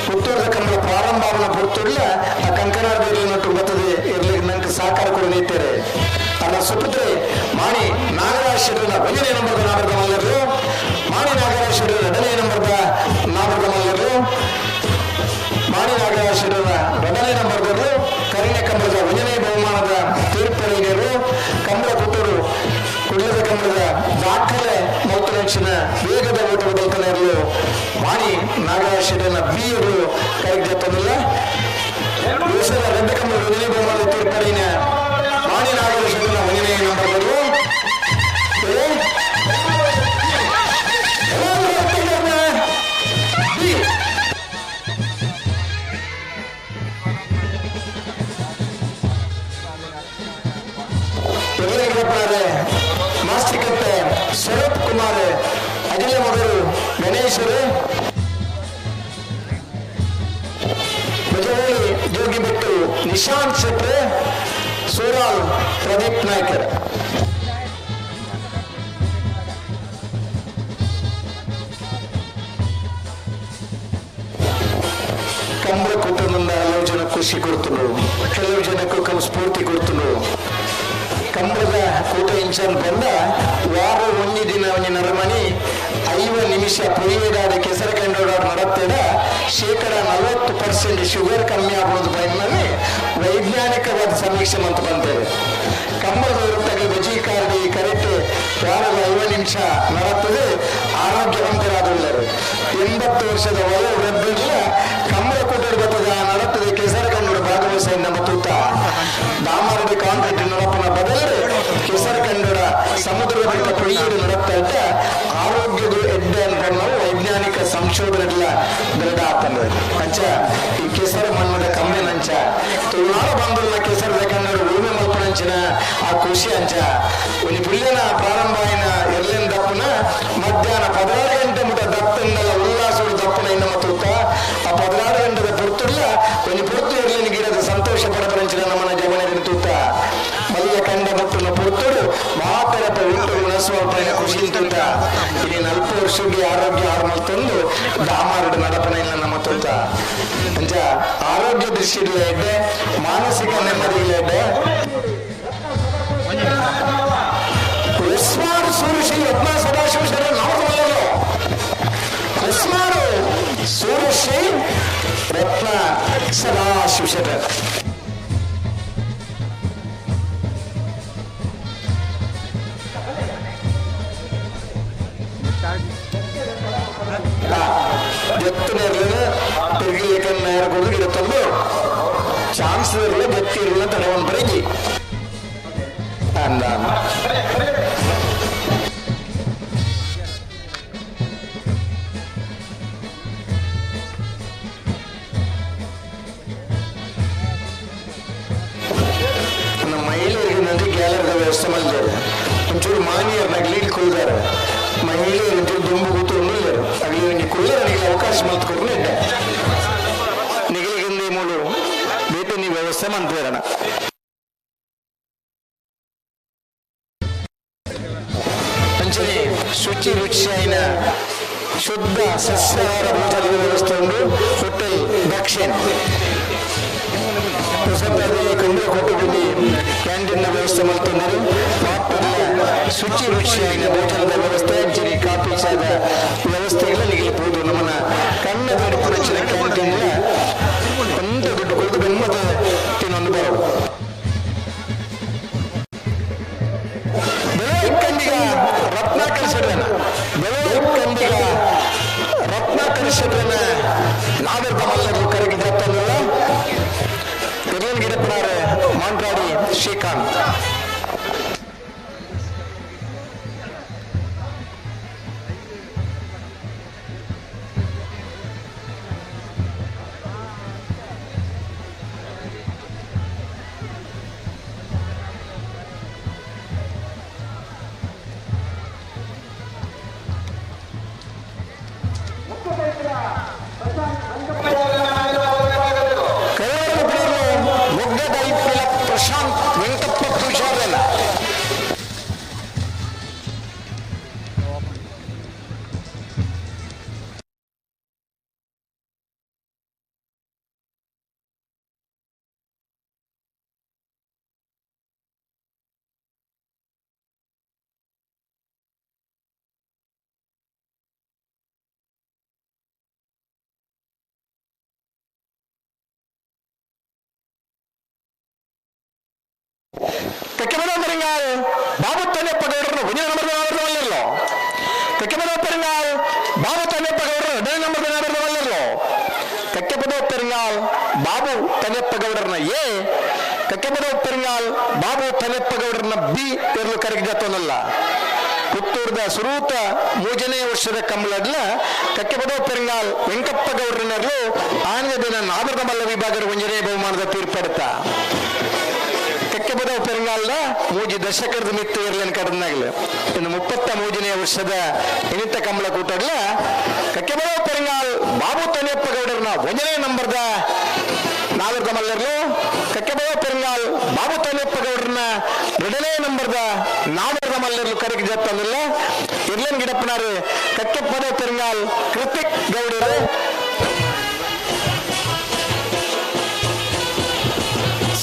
ಪುತ್ತೂರದ ಕಂಬಳ ಪ್ರಾರಂಭ ಪುತ್ತೂರ್ಲ ಆ ಕಂಕನಾಡದಲ್ಲಿ ನಟ್ಟು ಬರ್ತದೆ ಇರ್ಲಿಕ್ಕೆ ನಂಗೆ ಸಹಕಾರ ಕೂಡ ನೀಡ್ತಾರೆ. ಅಲ್ಲ ಸುಪುತ್ರೆ ಮಾಣಿ ನಾಗರಾಜ್ ಶೆಟ್ಟರ್ನ ಒಂದನೇ ನಂಬರ್ದ ನಾಮರ್ದ ಮಲ್ಲರು. ಮಾಣಿ ನಾಗರಾಜ್ ಶೆಟ್ಟರ್ ಎರಡನೇ ನಂಬರ್ದ ನಾಮರ್ದ ಮಲ್ಲರು. ಮಾಣಿ ನಾಗರಾಜ್ ಶೆಟ್ಟರ್ನ ಎರಡನೇ ನಂಬರ್ದವರು ಕರಿಣ ಕಂಬಳದ ಒಂದನೇ ಬಹುಮಾನದ ತೀರ್ಪರಿಗರು. ಕಂಬಳ ಕೊಟ್ಟರು ಕುಡ್ಲದ ಕಂಬಳದ ದಾಖಲೆ ಮೌತರಕ್ಷಣ ವೇಗದ ಓಟ ಬದಲ್ಕನೆಯರು ಮಾಣಿ ನಾಗರಾಜ್ ಶೆಟ್ಟರ್ನ ಬಿ ಅವರು ಕರೆಗೆ ಜತ್ತೊಂದಿಲ್ಲ. ರೆಡ್ಡ ಕಂಬಳ ಒಂದನೇ ಬಹುಮಾನದ ತೀರ್ಪರಿನ ಮಾಣಿ ನಾಗರಾಜ್ ಶೆಟ್ಟರ್ನ ಒಂದನೇ ನಂಬರ್ದವರು. ಮಾಸ್ತಿಕಟ್ಟೆ ಸ್ವರೂಪ್ ಕುಮಾರ್, ಅಖಿಲ ಮಗರು ಗಣೇಶರು, ಬಜವಳ್ಳಿ ಜೋಗಿಬೆಟ್ಟು ನಿಶಾಂತ್ ಶೆಟ್ರು, ಸೂರಾಲ್ ಪ್ರದೀಪ್ ನಾಯ್ಕರ್. ಕಂಬಳ ಕೂಟದಿಂದ ಹಲವು ಜನ ಖುಷಿ ಕೊಡ್ತರು, ಕೆಲವು ಜನಕ್ಕೂ ಸ್ಫೂರ್ತಿ ಕೊಡ್ತರು. ಕಂಬಳದ ಕೂಟ ಇಂಚನ್ ಬಂದ ವಾರ ಒಂದು ದಿನ ಒಂಜಿ ನರಮಣಿ 50 ನಿಮಿಷ ಪುರಿಯದಾದ ಕೆಸರು ಕಂಡೋಡ ನಡತ್ತೇಡ 40% ಶುಗರ್ ಕಮ್ಮಿ ಆಗೋದು ಬಂದ್ಮೇಲೆ ವೈಜ್ಞಾನಿಕವಾದ ಸಮೀಕ್ಷೆ ಅಂತ ಬಂತೇವೆ. ಕಂಬಳದ ಹೊರತಾಗಿ ಬಜಿ ಕಾರ್ಡಿ ಕರೆಕ್ಟ್ ವಾರದ 50 ನಿಮಿಷ ನಡತ್ತದೆ ಆರೋಗ್ಯವಂತರಾದುಳ್ಳರು. 80 ವರ್ಷದ ವಯೋ ವೃದ್ಧರಿಗೆ ಕಂಬಳ ಕೂಟದ ಬತ್ತದ ನಡತ್ತದೆ ಕೆಸರು ಕಂಡು ಭಾಗವಹಿಸ ನಮ್ಮ ತೂತ ದಾಮರಡಿ ಕಾಂಕ್ರೀಟ್ ನಡಪನ ಬದಲು ಕೆಸರು ಕಂಡೋಡ ಸಮುದ್ರದ ಬಳಿಕ ಪುಳಿಯರು ನಡತ್ತ ಆರೋಗ್ಯದ ಎಡ್ಡೆ ಸಂಶೋಧನೆಗಳ ದೃಢ ಆತಂದು ಅಂಚ ಈ ಕೆಸರು ಮಣ್ಣದ ಕಮ್ಮಿನಂಚ ತುಳುನಾಡ ಬಂದುಲ್ಲ ಕೆಸರದ ಕನ್ನಡ ಉಳುಮೆ ಮಲ್ಪನಂಚಿನ ಆ ಖುಷಿ ಅಂಚ ಒಂಜಿ ಪುಳ್ಯನ ಪ್ರಾರಂಭ ಆಯಿನ ಎರ್ಲೆನ್ ದಪ್ಪುನ ಮಧ್ಯಾಹ್ನ 16 ಗಂಟೆ ಮುಟ ದತ್ತಂದಲ ಉಲ್ಲಾಸೋಡು ದಪ್ಪುನ ಇನ್ನ ತೂತ ಆ 16 ಗಂಟೆದ ಪೊರ್ತುಲ್ಲ ಒಂಜಿ ಪೊರ್ತು ಎರ್ಲೆನ್ ಗಿಡದ ಸಂತೋಷ ಪಡಪನಂಚಿನ ನಮ್ಮನ ಜವನರಿನ ತೂತ ಮಲ್ಲ ಕಂಡ ಮುಟ್ಟುನ ಪೊರ್ತುಡು ಮಾತರಪ್ಪ ಉಂಟು ಗುಣಸ್ವಲ್ಪನ ಖುಷಿ ತೂತ ಇಲ್ಲಿ 40 ವರ್ಷಕ್ಕೆ ಆರೋಗ್ಯ ಹಾಳು ತಂದು ದಾಮಾರಡು ನಡಪನ ಇಲ್ಲ ನಮ್ಮ ತೂತ ಅಂಚ ಆರೋಗ್ಯ ದೃಷ್ಟಿಡ್ಲ ಎಡ್ಡೆ ಮಾನಸಿಕ ನೆಮ್ಮದಿಗಳ ಎಡ್ಡೆ ಉಸ್ಮಾನ್ ಸೂರ್ಯಶ್ರೀ ರತ್ನ ಸದಾಶಿವ ಶರಣ ನಾಮಕಮಲ್ಲರು ಉಸ್ಮಾನ್ ಸೂರ್ಯಶ್ರೀ ರತ್ನ ಸದಾಶಿವ ಶರಣ ಜೊತ್ತನೇರ್ಲಿನ ತಿರುಗಿಲಿಕ್ಕೆ ನೇರ ಗಿಡತ್ತಂದು ಚಾನ್ಸ್ ಇರಲಿ ಗಟ್ಟಿ ಇರಲಿಲ್ಲ ತಡೆವನ್ ಬರೀ ಅಂದ ನಮ್ಮ ಮಹಿಳೆಯರಿಗೆ ನಂಗೆ ಗ್ಯಾಲರಿದ ವ್ಯವಸ್ಥೆ ಮಾಡಿದ್ದಾರೆ. ಒಂಚೂರು ಮಾನ್ಯರನ್ನ ಅಗ್ಲಿ ಕುಳ್ದಾರೆ, ಮಹಿಳೆಯರು ಒಂಚೂರು ದುಂಬು ಕೂತು ಉಳ್ಳಿದ್ದಾರೆ. ಅಗ್ಲಿ ಒಂಜಿ ಕುಳ್ಳರಿಗೆ ಅವಕಾಶ ಮಲ್ತ್ಕೊಡ್ಲು ಇದ್ದೆ ನಿಗಲಿಗಿಂದೆ ಮೂಲು ಬೇಟೆ ನೀವು ವ್ಯವಸ್ಥೆ ಮಾಡ್ತೀರಣ. ಅಂಚನೆ ಶುಚಿ ರುಚಿಯಾಯಿನ ಶುದ್ಧ ಸಸ್ಯಾಹಾರ ಭೋಜನದ ವ್ಯವಸ್ಥೆ ಉಂಟು ಹೋಟೆಲ್ ದಕ್ಷಿಣ ಹೊಸತಾಗಿ ಕಂಡು ಕೊಟ್ಟುಕೊಂಡು ಕ್ಯಾಂಟೀನ್ ವ್ಯವಸ್ಥೆ ಮಾಡ್ತಿದ್ದಾರೆ. ಶುಚಿ ರುಚಿಯಾಗಿನ ಭೋಜನದ ವ್ಯವಸ್ಥೆ ಅಂಚನೆ ಕಾಫಿ ಚಾದ ವ್ಯವಸ್ಥೆಗಳ ನಿಗಲಿಬಹುದು. ನಮ್ಮನ್ನ ಕಣ್ಣ ದೊಡ್ಡ ಪುರಚಿನ ಕ್ಯಾಂಟೀನ್ ಒಂದು ದುಡ್ಡು ಕೊಡದು ಬೆಮ್ಮದ ತಿನ್ನೊಂದು ಬರೋದು. ಬೆಳಕಂಡಿಗ ರತ್ನಾಕರ್ ಶೆಟ್ಟರನ ಬೆಳಕಂಡಿಗ ರತ್ನಾಕರ್ ಶೆಟ್ಟರನ ನಾಗರ ಮಲ್ಲರು ಕರಗಿ ಜತ್ತಲ್ಲ ಎರ್ಲನ್ ಗಿಡಪ್ಪನಾರೆ ಮಾಂಟ್ರಾಡಿ ಶ್ರೀಕಾಂತ್. ಪ್ರಶಾಂತ್ ವೆಂಕಪ್ಪ ಪೂಜಾರಲ್ಲ തെക്കമനോപരങ്ങാൽ ബാബു തന്നെപ്പ ഗൗഡറിന് കുഞ്ഞു നമ്പർ വല്ലല്ലോ. തെക്കമനോപരങ്ങാൽ ബാബു തന്നെപ്പ ഗൗഡർ ഇടേ നമ്പർ വല്ലല്ലോ. തെക്കപ്പതോപ്പരങ്ങാൽ ബാബു തന്നെപ്പ ഗൗഡറിന് എ, തെക്കപ്പതോപ്പരങ്ങാൽ ബാബು ತನೆಪ್ಪ ಗೌಡರನ್ನ ಬಿ ಎರ್ಲು ಕರಗಿದತ್ತೊಂದಲ್ಲ. ಪುತ್ತೂರ್ದ ಸುರೂತ ಮೂಜನೇ ವರ್ಷದ ಕಂಬಳಡ್ಲ ಕಕ್ಕೆಪದೋ ಪೆರಂಗಾಲ್ ವೆಂಕಪ್ಪ ಗೌಡರನೆರ್ಲು ಆನದ ದಿನ ನಾದರದ ಮಲ್ಲ ವಿಭಾಗದ ಒಂಜನೇ ಬಹುಮಾನದ ತೀರ್ಪೆಡುತ್ತ. ಕಕ್ಕೆಪದೋ ಪೆರಂಗಾಲ್ದ ಮೂಜಿ ದಶಕದ ಮಿತ್ತು ಇರ್ಲೇನು ಕಡನಾಗಲಿ. ಇನ್ನು 33ನೇ ವರ್ಷದ ಇನಿತ ಕಂಬಳ ಕೂಟಡ್ಲ ಕಕ್ಕೆಪದೋ ಪೆರಂಗಾಲ್ ಬಾಬು ತನೆಪ್ಪ ಗೌಡರನ್ನ ಒಂದನೇ ನಂಬರ್ದ ನಾಗರದ ಮಲ್ಲರ್ಲು, ಕಕ್ಕೆಬವ ಪೆರಂಗಾಲ್ ಬಾಬು ತನೆಪ್ಪ ಗೌಡರನ್ನ ಎರಡನೇ ನಂಬರ್ದ ನಾಗರದ ಮಲ್ಲರ್ಲು ಕರಗಿ ಜತ್ತಂದಿಲ್ಲ. ಇರ್ಲನ್ ಗಿಡಪ್ಪನಾರು ಕಕ್ಕೆಪ್ಪದ ಪೆರಂಗಾಲ್ ಕೃತಿಕ್ ಗೌಡರು.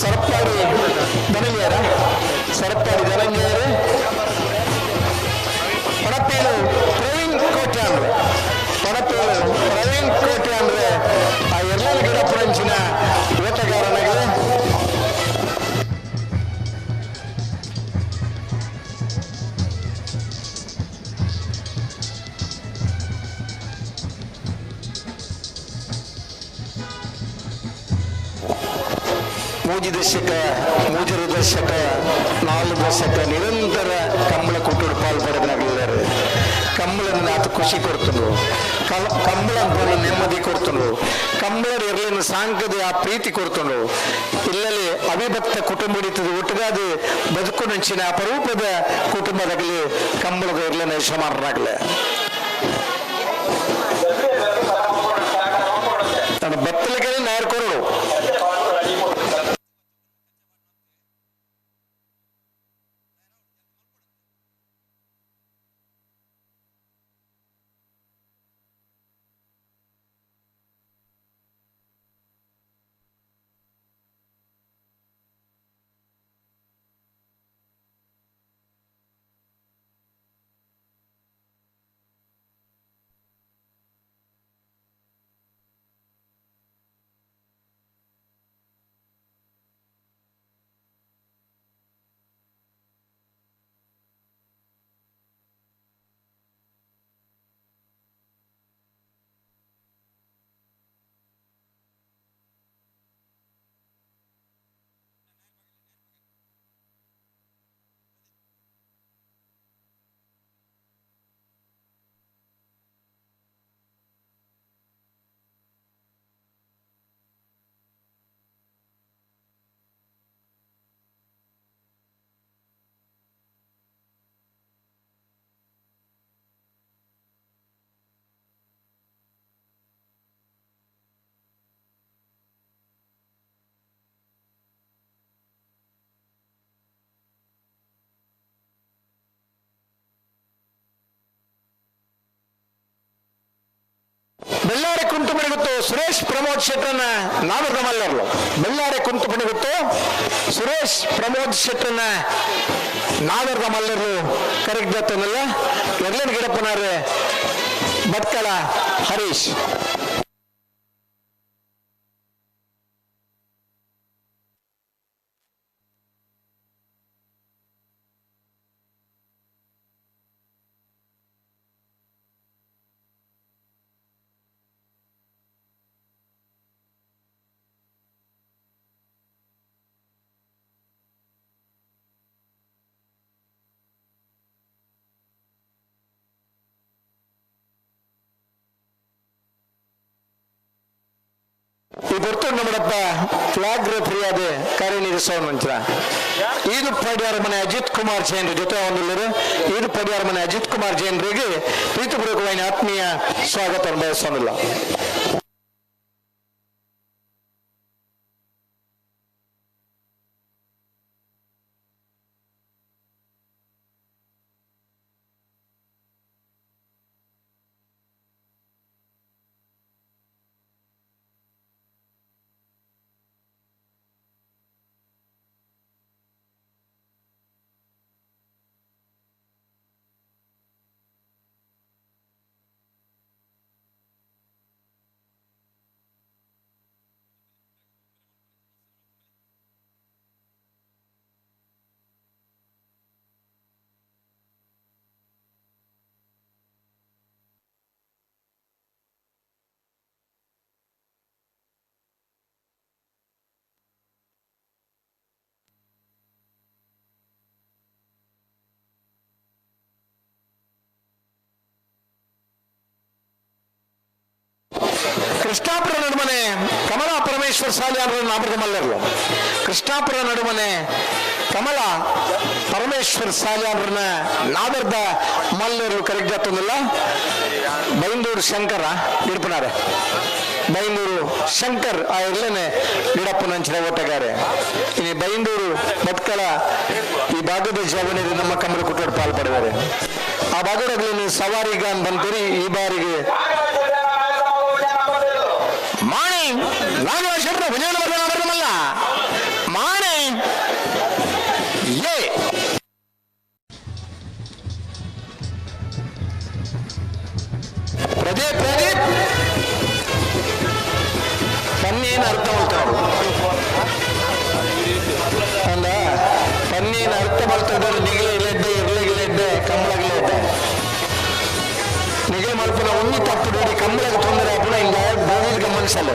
ಸರಪ್ಪಾಡಿ ಧನಂಜಯರ, ಸರಪ್ಪಾಡಿ ಧನಂಜಯರು, ಪಣಪೇಲು ಪ್ರವೀಣ್ ಕೋಟ್ಯಾನ್ರು, ಪಣಪೇಲು ಪ್ರವೀಣ್ ಕೋಟ್ಯಾನ್ರೆ ಆ ಎಲ್ಲ ಗಿಡಪ್ಪನಂಚಿನ ಓಟಗಾರನಾಗಿದೆ. ಮೂಜಿ ದಶಕ, ಮೂಜರ ದಶಕ, 4 ದಶಕ ನಿರಂತರ ಕಂಬಳ ಕುಟ್ಟುಡು ಪಾಲ್ ಪಡೆದನಾಗಲಿದ್ದಾರೆ. ಕಂಬಳನ್ನು ಆತ ಖುಷಿ ಕೊಡ್ತದೆ. ಕಂಬಳ ನೆಮ್ಮದಿ ಕೊಡ್ತುಂಡು ಕಂಬಳದ ಇರ್ಲಿನ ಸಾಂಕದ ಆ ಪ್ರೀತಿ ಕೊಡ್ತುಂಡು ಇಲ್ಲಲ್ಲಿ ಅವಿಭಕ್ತ ಕುಟುಂಬ ಹಿಡಿತದೆ ಒಟ್ಟುಗಾದ ಬದುಕು ನಂಚಿನ ಅಪರೂಪದ ಕುಟುಂಬದಾಗಲಿ ಕಂಬಳದ ಇರ್ಲಿನ ಯಜಮಾನರಾಗಲಿ ನನ್ನ ಬತ್ತಲಿಗೆ ನಾಯರ್ಕೊರಡು ಬೆಳ್ಳಾರೆ ಕುಂಟುಮಣಿ ಗೊತ್ತು ಸುರೇಶ್ ಪ್ರಮೋದ್ ಶೆಟ್ಟರನ್ನ ನಾವರ್ದ ಮಲ್ಲರ್ಲು ಬೆಳ್ಳಾರೆ ಕುಂಟುಮಣಿ ಗೊತ್ತು ಸುರೇಶ್ ಪ್ರಮೋದ್ ಶೆಟ್ಟರನ್ನ ನಾವರ್ದ ಮಲ್ಲರ್ಲು ಕರೆಕ್ಟ್ ದತ್ತನಲ್ಲ ಎರಡನೇ ಗಿಡಪ್ಪನಾರೆ ಭಟ್ಕಳ ಹರೀಶ್. ಈ ಬರ್ತುಂಡು ನಮ್ಮಡಪ್ಪ ಫ್ಲಾಗ್ ರೆಫರಿ ಆದ ಕಾರ್ಯನಿರ್ವಹಿಸುವ ನಂತರ ಈದು ಪಡಿಯಾರ ಮನೆ ಅಜಿತ್ ಕುಮಾರ್ ಜೈನ್ರ ಜೊತೆ ಒಂದಿಲ್ಲರು ಈದು ಪಡಿಯಾರ ಮನೆ ಅಜಿತ್ ಕುಮಾರ್ ಜೈನರಿಗೆ ಪ್ರೀತಿಪೂರ್ವಕವಾಗಿ ಆತ್ಮೀಯ ಸ್ವಾಗತ ಬಯಸೋದಿಲ್ಲ. ಕೃಷ್ಣಾಪುರ ನಡುಮನೆ ಕಮಲಾ ಪರಮೇಶ್ವರ ಸಾಲಿಯಾನರ ನಾಮರದ ಮಲ್ಲರ್ಲು ಕೃಷ್ಣಾಪುರ ನಡುಮನೆ ಕಮಲಾ ಪರಮೇಶ್ವರ ಸಾಲಿಯಾನರನ್ನ ನಾದರ್ದ ಮಲ್ಲರು ಕರೆಕ್ಟ್ ಜಾತೊಂದಿಲ್ಲ. ಬೈಂದೂರು ಶಂಕರ ಇಡ್ಪನಾರೆ ಬೈಂದೂರು ಶಂಕರ್ ಆ ಇರ್ಲೇನೆ ಗಿಡಪ್ಪನಂಚಿನ ಓಟಗಾರೆ. ಇನ್ನು ಬೈಂದೂರು ಭಟ್ಕಳ ಈ ಭಾಗದ ಜವನಿರು ನಮ್ಮ ಕಮಲ ಕುಟುಂಬ ಪಾಲ್ ಪಡೆದರೆ ಆ ಭಾಗದಲ್ಲಿ ಸವಾರಿಗ ಬಂತೀರಿ. ಈ ಬಾರಿಗೆ ಮಾಣಿ ನಾಗರಾಜ್ ಶೆಟ್ಟರು ವಿಜಯನಗರ ಮಾಣಿ ಎ ಪ್ರದೀಪ್ ಪ್ರದೀಪ್ ಪನ್ನೀನ್ ಅರ್ಥ ಮಾಡ್ತಾರೆ ಅಂದ ಪನ್ನೀನ್ ಅರ್ಥ ಮಾಡ್ತಾರೆ. ನಿಗಲೆ ಇಲ್ಲಡ್ಡೆ ಇರ್ಲಿಗಿಲೆಡ್ಡೆ ಕಂಬಳಗಿಲೆಡ್ಡೆ ನಿಗಲೆ ಮಲ್ಪನ ಉಣ್ಣಿ ತಪ್ಪು ನೋಡಿ ಕಂಬಳಗೆ ತೊಂದರೆ ಆಪುನ ಇಂದ ಭೂಮಿಗೆ ಗಮನಿಸಲ್ಲ.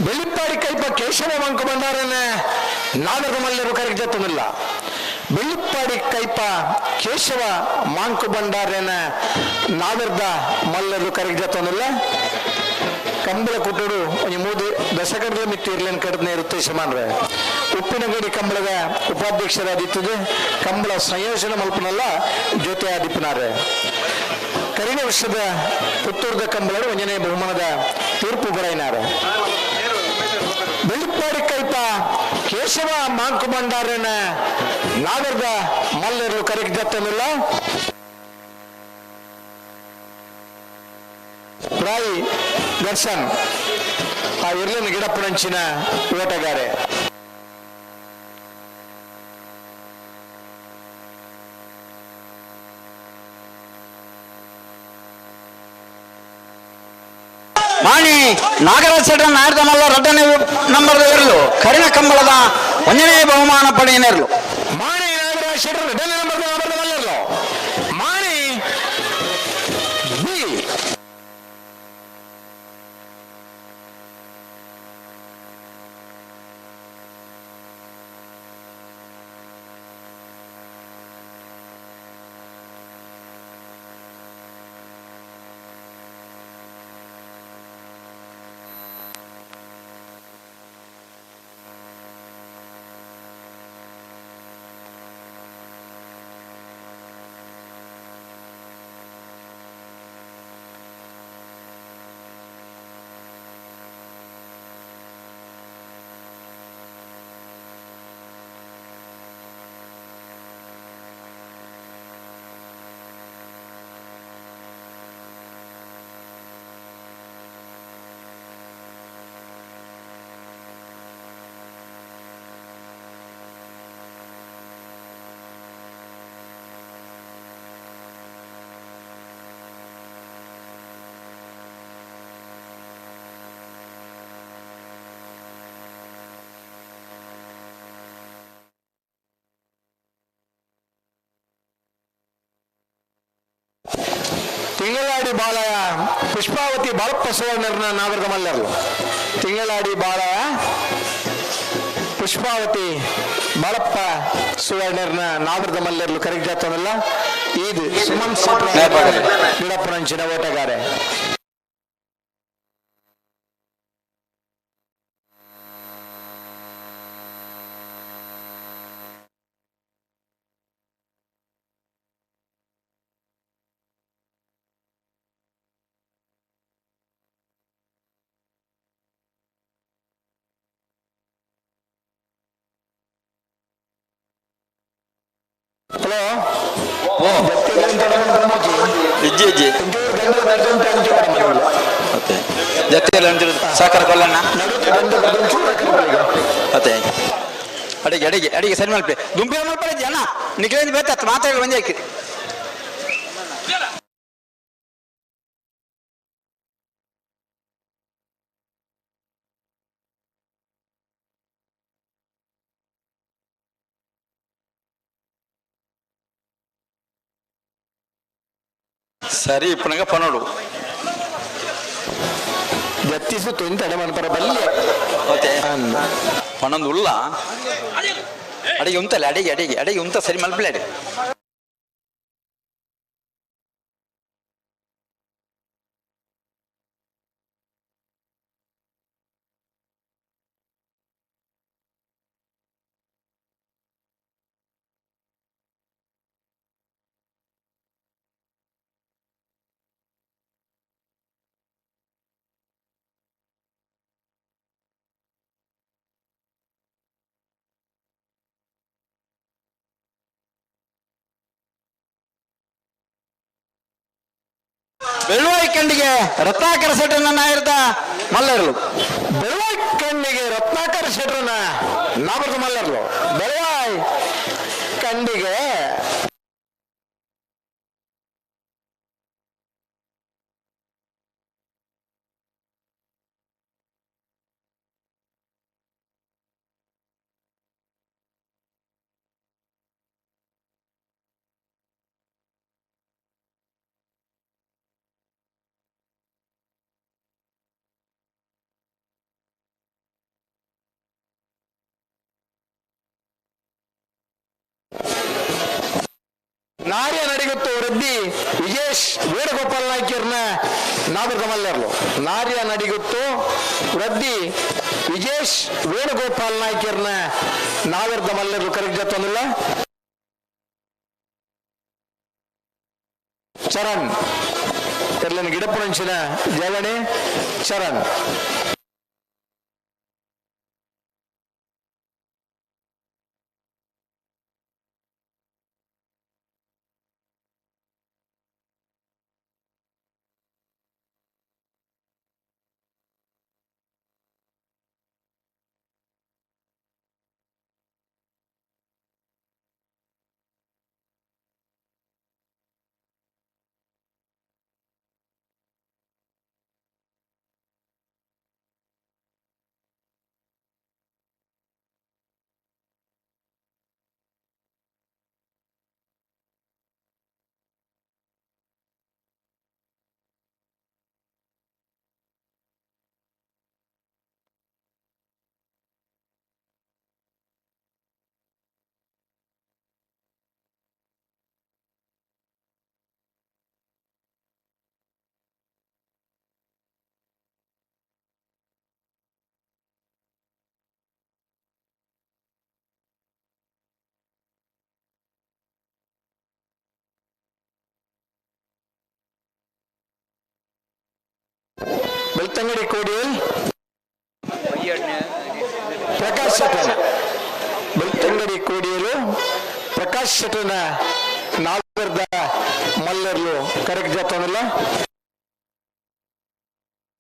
ಬೆಳ್ಳಿಪ್ಪಾಡಿ ಕೈಪ ಕೇಶವ ಮಂಕು ಬಂಡಾರನ ನಾಗರದ ಮಲ್ಲರು ಕರೆಗೆ ಬೆಳ್ಳಿಪ್ಪಾಡಿ ಕೈಪ ಕೇಶವ ಮಾಂಕು ಬಂಡಾರನ ನಾಗರದ ಮಲ್ಲರು ಕರೆಗೆ ಕಂಬಳ ಕುಟ್ಟುಡು ಒಂಜಿ ಮೂದು ದಶಕದ ಮಿತ್ತು ಇರ್ಲೇನು ಕಡನೆ ಇರುತ್ತೆ ಮಾನ್ರೆ. ಉಪ್ಪಿನಗಡಿ ಕಂಬಳದ ಉಪಾಧ್ಯಕ್ಷರಾದಿತ್ತದು ಕಂಬಳ ಸಂಯೋಜನೆ ಮಲ್ಪನಲ್ಲ ಜೊತೆ ಆದಿಪ್ಪನಾರೆ. ಕರಿನ ವರ್ಷದ ಪುತ್ತೂರದ ಕಂಬಳರು ಒಂಜನೇ ಬಹುಮಾನದ ತೀರ್ಪು ಬರೈನಾರೆ. ಬೆಳ್ಳಿಪ್ಪಾಡಿ ಕೈಪ ಕೇಶವ ಮಾಂಕು ಬಂಡಾರನ ನಾಗರದ ಮಲ್ಲರು ಕರೆಗೆ ದತ್ತನಿಲ್ಲ. ರಾಯ್ ದರ್ಶನ್ ಆ ಇರ್ಲಿನ ಗಿಡಪ್ಪನಂಚಿನ ಓಟಗಾರೆ. ಮಾಣಿ ನಾಗರಾಜ್ ಶೆಟ್ಟರ್ ನಾಡ್ದ ಮಲ್ಲ ರಡ್ಡನೇ ನಂಬರ್ದ ಇರಲು ಕರಿಣ ಕಂಬಳದ ಒಂದನೇ ಬಹುಮಾನ ಪಡೆಯನೇರ್ಲು. ಮಾಣಿ ನಾಗರಾಜ್ ಶೆಟ್ಟರ್ ಎರಡನೇ ನಂಬರ್ದ ನಂಬರ್ದ ಮಲ್ಲರ್ಲು. ಮಾಣಿ ಬಿ ತಿಂಗಳಾಡಿ ಬಾಲಯ ಪುಷ್ಪಾವತಿ ಬಾಳಪ್ಪ ಸುವರ್ಣರ್ನ ನಾಗರದ ಮಲ್ಲರ್ಲು. ತಿಂಗಳಾಡಿ ಬಾಲಯ ಪುಷ್ಪಾವತಿ ಬಾಳಪ್ಪ ಸುವರ್ಣರ್ನ ನಾಗರದ ಮಲ್ಲರ್ಲು ಕರೆಕ್ಟ್ ಜಾತನಲ್ಲ. ಇದು ಸುಮನ್ ಗಿಡಪ್ಪನಂಚಿನ ಓಟಗಾರೆ. ಹಲೋ. ಇಜ್ಜಿ ಇಜ್ಜಿ. ಮತ್ತೆ ಜತ್ತಿಯಲ್ಲಿ ಒಂಚೂರು ಸಹಕಾರ ಕೊಲ್ಲಣ್ಣ. ಮತ್ತೆ ಅಡಿಗೆ ಅಡಿಗೆ ಅಡಿಗೆ ಸರಿ ಮಲ್ಪೆ ದುಂಪಿ ಮಲ್ಪೆ ಜನ ನಿಖಿಲೇಂದ್ ಬೇತತ್ ಮಾತಾಡಿ ಒಂದೇ ಹಾಕಿ. ಸರಿ ಇಪ್ಪನಗ ಪನೋಡು. ಜತ್ತಿಸು ತೊಂತಡೆ ಮನ್ಪರ ಬಲ್ಲೆ. ಮತ್ತೆ ಪನೊಂದು ಉಲ್ಲ ಅಡಿಗೆ ಉಂತಲ್ಲ ಅಡಿಗೆ ಅಡಿಗೆ ಅಡಿಗೆ ಉಂತ ಸರಿ ಮಲ್ಪಲೆ ಅಡಿ. ಬೆಳುವಾಯಿ ಕಣ್ಣಿಗೆ ರತ್ನಾಕರ ಶೆಟ್ಟರನ್ನ ನಾಯರ್ದ ಮಲ್ಲರ್ಲು. ಬೆಳುವಾಯಿ ಕಣ್ಣಿಗೆ ರತ್ನಾಕರ ಶೆಟ್ಟರನ್ನ ನಾಬರ್ದ ಮಲ್ಲರ್ಲು. ಬೆಳುವಾಯಿ ಕಣ್ಣಿಗೆ ನಾರ್ಯ ನಡಿಗುತ್ತು ವೃದ್ಧಿ ವಿಜೇಶ್ ವೇಣುಗೋಪಾಲ್ ನಾಯ್ಕರ್ನ ನಾಗರಿಕ ಮಲ್ಲರ್ಲು. ನಾರ್ಯ ನಡಿಗುತ್ತು ವೃದ್ಧಿ ವಿಜೇಶ್ ವೇಣುಗೋಪಾಲ್ ನಾಯ್ಕರ್ನ ನಾಗರಿಕ ಮಲ್ಲರ್ಲು ಕರೆಕ್ಟ್ ಜತ್ತೊಂದಿಲ್ಲ. ಚರಣ್ ಎರ್ಲನ ಗಿಡಪುರಂಚಿನ ಜವಣೆ ಚರಣ್. ಬೆಳ್ತಂಗಡಿ ಕೋಡಿಯಲ್ ಪ್ರಕಾಶ್ ಶೆಟ್ಟರ್. ಬೆಳ್ತಂಗಡಿ ಕೋಡಿಯಲು ಪ್ರಕಾಶ್ ಶೆಟ್ಟರ್ನ ನಾಲ್ವರ್ದ ಮಲ್ಲರ್ಲು ಕರೆಕ್ಟ್ ಜಾತವನಲ್ಲ.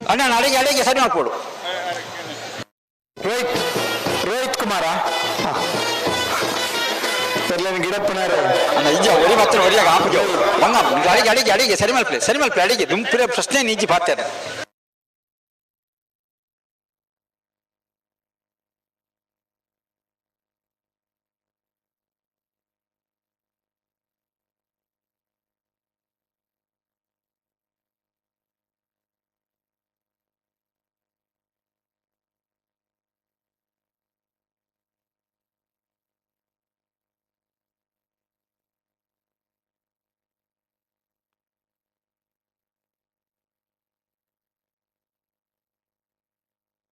ಅಣ್ಣ ಅಡಿಗೆ ಅಡಿಗೆ ಸರಿ ಮಾಡ್ಕೊಡು. ರೋಹಿತ್ ರೋಹಿತ್ ಕುಮಾರ ಗಿಡಪ್ಪನಾರು. ಅಣ್ಣ ಇಜ್ಜ ಒರಿ ಮಾತ್ರ ಒರಿಯಾಗ ಆಪುಜ ಬಂಗ ಅಡಿಗೆ ಅಡಿಗೆ ಅಡಿಗೆ ಸರಿ ಮಲ್ಪಲೆ ಸರಿ ಮಲ್ಪಲೆ ಅಡಿಗೆ ದುಂಪಿರ ಪ್ರಶ್ನೆ ನಿಜಿ ಪಾತ್ಯದ.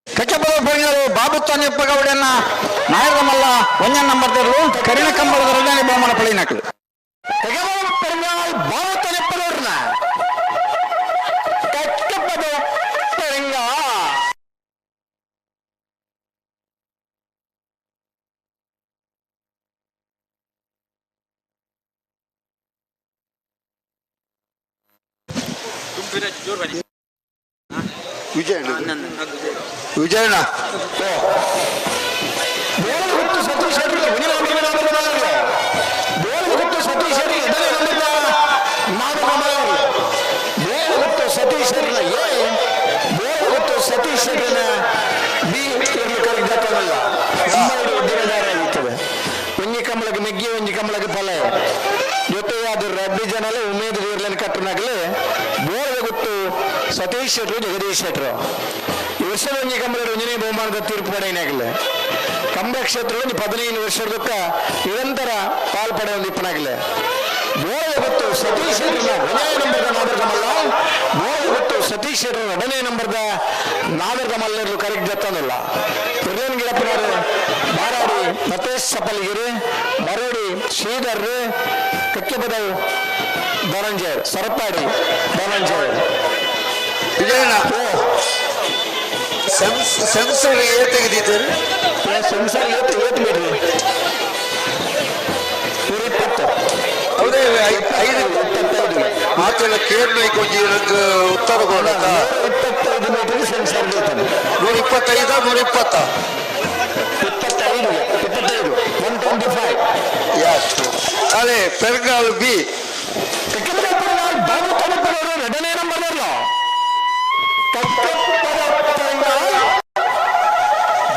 ಕಚ್ಚಪದ ಪೊಂಗಲು ಬಾಬುತ್ತಾನಿಪ್ಪ ಗೌಡನ್ನ ನಾಯಕಮಲ್ಲ ಒಂಜನ್ ನಂಬರ್ ತೆರಲು ಕರಿಣ ಕಂಬಳದ ಎರಡನೇ ಬಹುಮಾನ ಪಡೆಯಿನಕಲು. ಬಾಬುತ್ತಾನಿಪ್ಪಗೌಡನ ಕಚ್ಚಪದ ಪೆರಂಗ. ವಿಜಯಣ್ಣ ವಿಜಯಣ್ಣ ಬೋಳಗುತ್ತು ಸತೀಶ್ ಶೆಟ್ಟಿ ಬೋಳಗುತ್ತು ಸತೀಶ್ ಶೆಟ್ಟಿ ಬೋಳಗುತ್ತು ಸತೀಶ್ ಶೆಟ್ಟಿನ ಎ ಬೋಳಗುತ್ತು ಸತೀಶ್ ಶೆಟ್ಟಿನ ಬಿ ಇರ್ಲು ಕರೆಕ್ಟ್ ಜಾತವಲ್ಲ. ದಿನದಾರಾಗುತ್ತದೆ. ಒಂಜಿ ಕಮಲಕ್ಕೆ ಮೆಗ್ಗಿ ಒಂಜಿ ಕಮಲಕ್ಕೆ ಫಲ ಜೊತೆಯಾದ ರಡ್ಡಿ ಜನಲೆ ಉಮೇದ್ ಇರ್ಲನ್ ಕಟ್ಟನಾಗಲೇ ಬೋಳಗುತ್ತು ಸತೀಶ್ ಶೆಟ್ರು ಜಗದೀಶ್ ಶೆಟ್ರು ಈ ವರ್ಷದ ಒಂಜಿ ಕಂಬಳ ಒಂಜನೇ ಬಹುಮಾನದ ತೀರ್ಪು ಪಡೆಯನಾಗಲಿ. ಕಂಬಳ ಕ್ಷೇತ್ರದಲ್ಲಿ 15 ವರ್ಷದಕ್ಕ ನಿರಂತರ ಪಾಲ್ ಪಡೆಯುವ ಇಪ್ಪನಾಗಲಿ. ಬೋಳಗುತ್ತು ಸತೀಶ್ ಶೆಟ್ಟರ್ನ ಒಂದನೇ ನಂಬರ್ದ ನಾಗರಿಕ ಮಲ್ಲ ಬೋಳಗುತ್ತು ಸತೀಶ್ ಶೆಟ್ಟರ್ ಎರಡನೇ ನಂಬರ್ದ ನಾಗರಿಕ ಮಲ್ಲರ್ಲು ಕರೆಕ್ಟ್ ಜತ್ತನಲ್ಲ. ಹಿರಿಯನ್ ಗಿಡಪ್ಪನವರು ಬಾರಾಡಿ ಮತೇಶ್ ಸಪಲಗಿರಿ ಮರೋಡಿ ಶ್ರೀಧರ್ ಕಕ್ಕೆಬದವು ಧನಂಜಯ್ ಸರಪಾಡಿ ಧನಂಜಯ್. ವಿಜಯಣ್ಣ ಸೆನ್ಸರ್ ಏ ತೆಗೆದಿದ್ದೀರಿ? ಸೆನ್ಸರ್ ಏತ್ ಏತ್ ಬಿಡ್ರಿ 120. ಹೌದೇ 5 25 ಮಾತೆಲ್ಲ ಕೇರಳ ಕೊಂಚ ಉತ್ತರ ಕೊಡತ್ತ. 125 ಮೀಟರ್ ಸೆನ್ಸರ್ ಬೀಳ್ತಾನೆ. 125 120 25 25 125. ಯಾಷ್ಟು ಅದೇ ಪೆರ್ಗಾಲ್ ಬಿ ಬಾಬು ತಲುಪದವರು ಎರಡನೇ ನಂಬರ್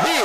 ಬಿ.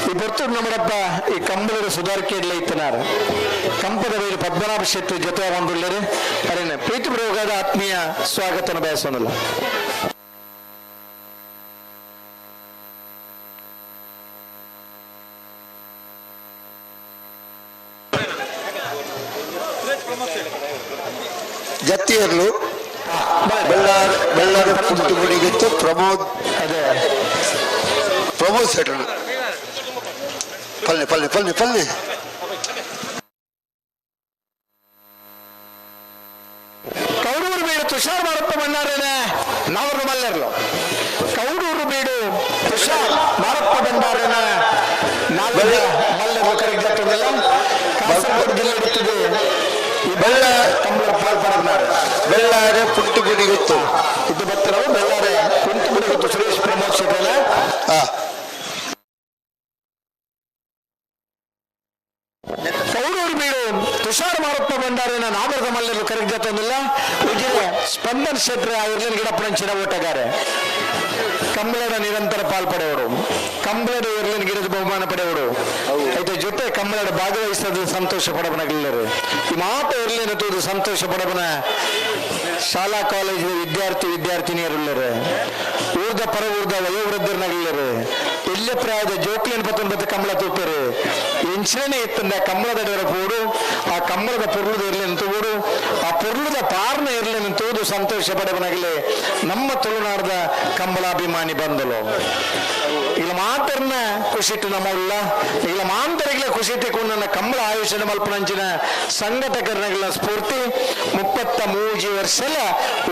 ಈ ಪೊರ್ತೂರು ನಮ್ಮಡಪ್ಪ ಈ ಕಂಬಳದ ಸುಧಾರಿಕೆ ಇತ್ತನಾರು ಕಂಪದ ಬೇರೆ ಪದ್ಮನಾಭ ಶೆಟ್ಟಿ ಜೊತೆ ಒಂದುಳ್ಳೇರು ಅರೇನೆ ಪ್ರೀತಿ ಪ್ರಯೋಗದ ಆತ್ಮೀಯ ಸ್ವಾಗತನ ಬಯಸೋನಲ್ಲ. ಜತ್ತಿಯರ್ಲು ಬೆಳ್ಳಾರ ಬೆಳ್ಳಾರ ಪುಂಟುಗುಡಿಗಿತ್ತು ಪ್ರಮೋದ್ ಅದೇ ಪ್ರಮೋದ್ ಶೆಟ್ಟರ್ ಪಲ್ಲೆ ಪಲ್ಲೆ ಪಲ್ಲೆ ಪಲ್ಲೆ ಕೌಡೂರು ಬೀಡು ತುಷಾರ್ ಮಾರಪ್ಪ ಭಂಡಾರೇನೆ ನಾವರು ಮಲ್ಲೆರ್ಲು. ಕೌಡೂರು ಬೀಡು ತುಷಾರ್ ಮಾರಪ್ಪ ಭಂಡಾರೇನ ನಾವೆಲ್ಲ ಮಲ್ಲೆರ್ಲು ಕರೆಗೆ ಜತ್ತೊಂದಿಲ್ಲ. ಕಾಸರಗೋಡು ಜಿಲ್ಲೆ ಇಡುತ್ತದೆ ಈ ಬೆಳ್ಳ ಕಂಬಳ ಪಾಲ್ಪಡನಾರು ಬೆಳ್ಳಾರೆ ಪುಂಟುಗುಡಿಗಿತ್ತು ಇದು ಬತ್ತರವು ಬೆಳ್ಳಾರೆ ಕುಂಟುಗುಡಿಗಿತ್ತು ಸುರೇಶ್ ಪ್ರಮೋದ್ ಶೆಟ್ಟರ್. ಕೌಡೂರು ಬೀಡು ತುಷಾರ್ ಮಾರಪ್ಪ ಭಂಡಾರಿನ ನಾಮರದ ಮಲ್ಲೆರ್ಲು ಕರೆಗೆ ಜತ್ತೊಂದಿಲ್ಲ. ಉಜಿರೆ ಸ್ಪಂದನ್ ಶೆಟ್ರೆ ಆ ಇರ್ಲಿನ ಗಿಡಪ್ಪನಂಚಿನ ಓಟಗಾರೆ. ಕಂಬಳದ ನಿರಂತರ ಪಾಲ್ಪಡೆಯವರು, ಕಂಬಳದ ಇರ್ಲಿನ ಗಿಡದ ಬಹುಮಾನ ಪಡೆಯವರು. ಐತ ಜೊತೆ ಕಂಬಳದ ಭಾಗವಹಿಸೋದು ಸಂತೋಷ ಪಡಬನಗಿಲ್ಲರು. ಈ ಮಾತ ಇರ್ಲಿನ ತೂದು ಸಂತೋಷ ಪಡಬನ ಶಾಲಾ ಕಾಲೇಜಿನ ವಿದ್ಯಾರ್ಥಿ ವಿದ್ಯಾರ್ಥಿನಿಯರುಳ್ಳರು, ಊರ್ದ ಪರ ಊರ್ದ ವಯೋವೃದ್ಧರನಾಗಿಲ್ಲರು, ಎಲ್ಲ ಪ್ರಾಯದ ಜೋಕ್ಲಿನ ಪತ್ತೊಂಬತ್ತು ಕಂಬಳ ತೂಪರು ಎಂಚಿನೇ ಇತ್ತಂದ ಕಂಬಳದ ಪೂಡು ಆ ಕಂಬಳದ ಪೊರ್ಲುದ ಇರ್ಲಿನ ತೂಡು ಆ ಪೊರ್ಲುದ ಪಾರ್ನ ಇರ್ಲಿನ ತೂದು ಸಂತೋಷ ಪಡಬನಾಗಲಿ ನಮ್ಮ ತುಳುನಾಡದ ಕಂಬಳಾಭಿಮಾನಿ ಬಂದಲು. ಇಲ್ಲ ಮಾತರ್ನ ಖುಷಿಟ್ಟು ನಮ್ಮಲ್ಲ ಇಲ್ಲ ಮಾಂತರಿಗಳ ಖುಷಿಟ್ಟು ನನ್ನ ಕಂಬಳ ಆಯುಷನ ಮಲ್ಪನಂಚಿನ ಸಂಘಟಕರನಗಳ ಸ್ಫೂರ್ತಿ 33 ವರ್ಷಲ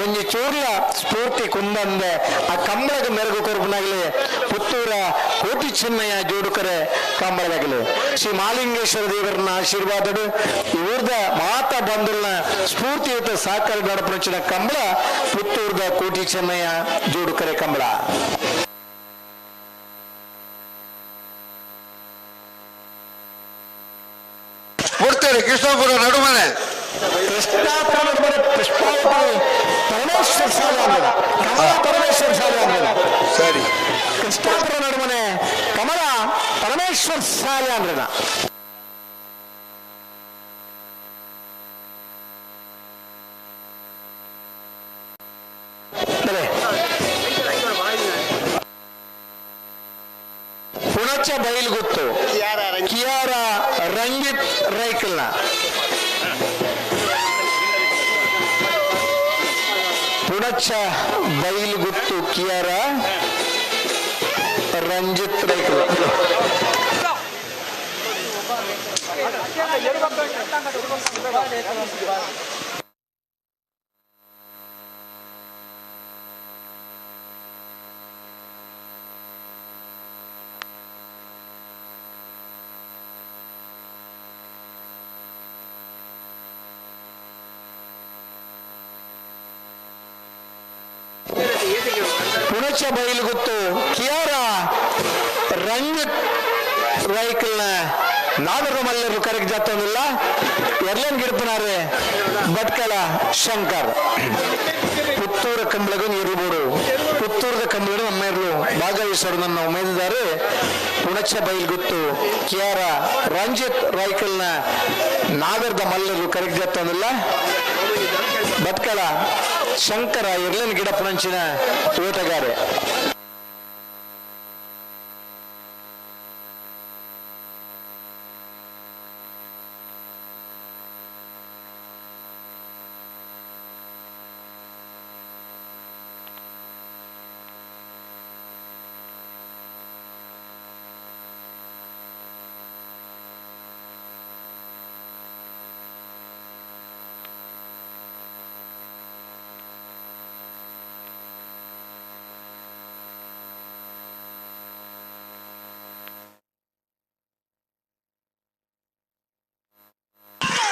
ಒಂಜಿ ಚೂರ್ಲ ಸ್ಫೂರ್ತಿ ಕುಂದಂದೆ ಆ ಕಂಬಳದ ಮೆರುಗು ಕೊರಪನಾಗಲಿ ಪುತ್ತೂರ ಕೋಟಿ ಚೆನ್ನಯ್ಯ ಜೋಡುಕರೆ ಕಂಬಳದಾಗಲಿ ಶ್ರೀ ಮಾಲಿಂಗೇಶ್ವರ ದೇವರನ್ನ ಆಶೀರ್ವಾದಡು ಈ ಊರ್ದ ಮಾತಾ ಬಂಧುಲ್ನ ಸ್ಫೂರ್ತಿಯುತ ಸಹಕಾರ ನಡಪನಂಚಿನ ಕಂಬಳ ಪುತ್ತೂರ್ದ ಕೋಟಿ ಚೆನ್ನಯ್ಯ ಜೋಡುಕರೆ ಕಂಬಳ. ಕೊಡ್ತೇನೆ ಕೃಷ್ಣಾಪುರ ನಡುಮನೆ ಕೃಷ್ಣಾಪುರ ನಡುಮನೆ ಪುಷ್ಪಾವತಿ ಪರಮೇಶ್ವರ ಶಾಲೆ ಅಂಗಣ ಕಮಲ ಪರಮೇಶ್ವರ ಶಾಲೆ ಅಂಗಣ. ಸರಿ, ಕೃಷ್ಣಾಪುರ ನಡುಮನೆ ಕಮಲ ಪರಮೇಶ್ವರ ಶಾಲೆ ಅಂಗಣ. ಪುಣಚ ಬೈಲ್ಗುತ್ತು ಕಿಯಾರ ರಂಜಿತ್ ರೈಕಲ್ನ ಪುಣಚ ಬೈಲ್ಗುತ್ತು ಕಿಯಾರ ರಂಜಿತ್ ರೈಕಲ್. ಪುಣಚ ಬೈಲ್ಗುತ್ತು ಕಿಯಾರ ರಂಜಿತ್ ರೈಕಲ್ನ ನಾಗರ ಮಲ್ಲರು ಕರೆಗೆ ಜತ್ತೊಂದಿಲ್ಲ. ಎರ್ಲನ್ ಗಿಡಪನಾರೆ ಭಟ್ಕಳ ಶಂಕರ್. ಪುತ್ತೂರ ಕಂಬಳಗೂ ಇರ್ಬೋದು, ಪುತ್ತೂರದ ಕಂಬಳ ನಮ್ಮ ಇರಲು ಭಾಗವಹಿಸೋರು ನನ್ನ ಉಮೇದಿದ್ದಾರೆ. ಪುಣಚ ಬೈಲ್ಗುತ್ತು ಕಿಯಾರ ರಂಜಿತ್ ರೈಕಲ್ನ ನಾಗರದ ಮಲ್ಲರು ಕರೆಗೆ ಜತ್ತೊಂದಿಲ್ಲ. ಭಟ್ಕಳ ಶಂಕರ ಎರ್ಲನ್ ಗಿಡಪನಂಚಿನ ಓಟಗಾರೆ.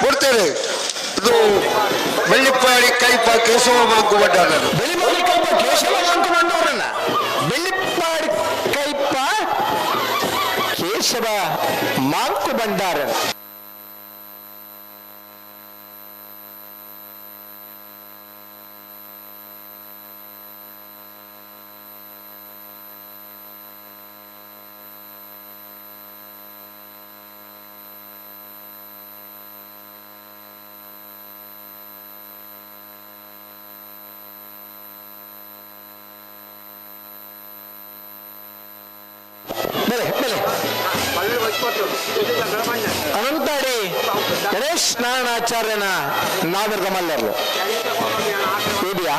ಕೊಡ್ತೇನೆ ಇದು Bellippady ಕೈಪ Keshava Monk ಬಡ್ಡಾರರು. Bellippady ಕೈಪ Keshava Monk ಬಂಡವರನ್ನ Bellippady ಕೈಪ Keshava Monk ಭಂಡಾರ. ಬಲೆ ಬಲೆ ಅನಂತಾಡಿ ಗಣೇಶ್ ನಾರಾಯಣಾಚಾರ್ಯನ ನಾಗರದ ಮಲ್ಲರ್ಲು ಇದೆಯಾ?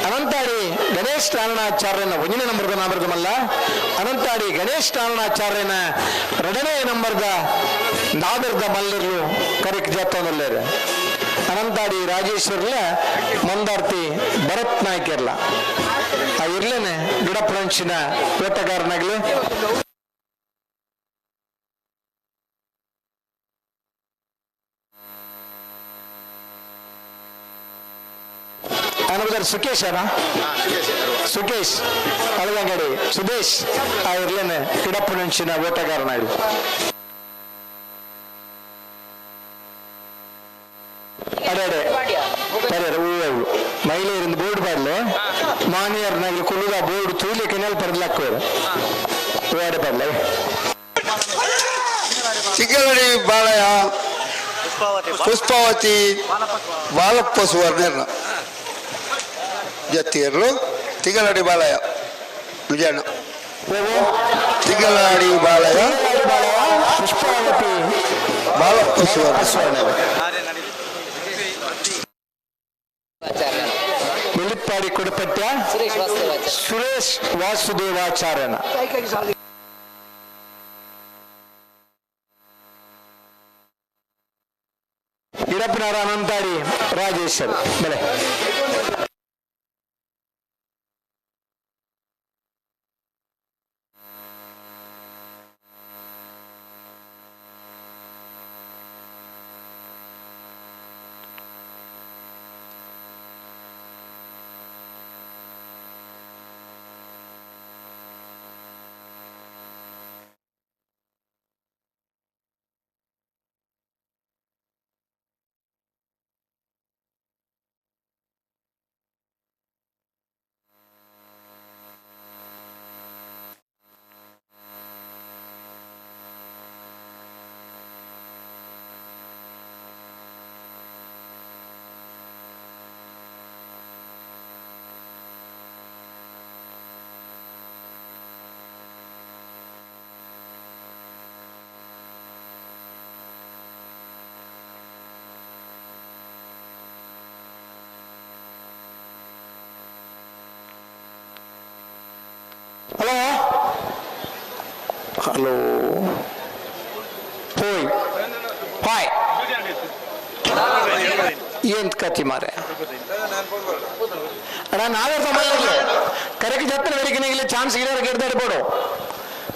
ಅನಂತಾಡಿ ಗಣೇಶ್ ನಾರಾಯಣಾಚಾರ್ಯನ ಒಂದನೇ ನಂಬರ್ದ ನಾಮರದ ಮಲ್ಲ, ಅನಂತಾಡಿ ಗಣೇಶ್ ನಾರಾಯಣಾಚಾರ್ಯನ ಎರಡನೇ ನಂಬರ್ದ ನಾಗರದ ಮಲ್ಲರ್ಲು ಕರಿಕ್ ಜಾತವನಲ್ಲೇರು. ಅನಂತಾಡಿ ರಾಜೇಶ್ವರ್ಲ ಮಂದಾರ್ತಿ ಭರತ್ ನಾಯ್ಕರ್ಲ ಆ ಇರ್ಲೇನೆ ಗಿಡಪ್ರಂಚಿನ ಓಟಗಾರನಾಗ್ಲಿ. ಅನಂತರ ಸುಕೇಶ್ ಅಣ್ಣ, ಸುಕೇಶ್ ಅಳದಂಗಡಿ ಸುದೇಶ್ ಆ ಇರ್ಲೇನೆ ಗಿಡಪ್ಪನಂಚಿನ ಓಟಗಾರನಾಗ್ಲಿ. ಅಡೆ ಅಡೆ ಅರೆ ಹೂವು ಮಹಿಳೆಯರಿಂದ ಬೋರ್ಡ್ ಪಾಡ್ಲೆ ಮಾನಿಯರ್ನಾಗ್ಲಿ ಕುಲ್ಲುದ ಬೋರ್ಡ್ ತೂಲಿ ಕೆನೆಲ್ ಪರ್ಲಾಕೋರು ಹೂವಾಡೆ ಪಾಡ್ಲೆ. ತಿಂಗಳಡಿ ಬಾಳಯ್ಯ ಪುಷ್ಪಾವತಿ ಬಾಲಪ್ಪ ಸುವರ್ಣರ್ನ ಜತ್ತಿಯರ್ಲು ತಿಂಗಳಡಿ ಬಾಳಯ್ಯ ವಿಜಯಣ್ಣ ತಿಂಗಳಾಡಿ ಬಾಳಯ್ಯ ಪುಷ್ಪಾವತಿ ಬಾಲಪ್ಪ ಸುವರ್ಣ ಸುವರ್ಣ. ಮುಳಿಪ್ಪಾಡಿ ಕೊಡಪಟ್ಯ ಸುರೇಶ್ ವಾಸುದೇವಾಚಾರ್ಯನ. ಇಡಪ್ಪನವರ ಅನಂತಾಡಿ ರಾಜೇಶ್ವರ್ ಬೆಲೆ. ಹಲೋ ಹಲೋ ಹೋಯ್ ಹಾಯ್ ಎಂತ ಕತಿ ಮಾರೆ ಅಣ್ಣ, ನಾವೇ ಸಮಯ ಕರೆಗೆ ಜತ್ರ ಬೆಳಿಗ್ಗೆ ಚಾನ್ಸ್ ಇರೋರು ಗಿಡ್ದಾಡ್ಬೋಡು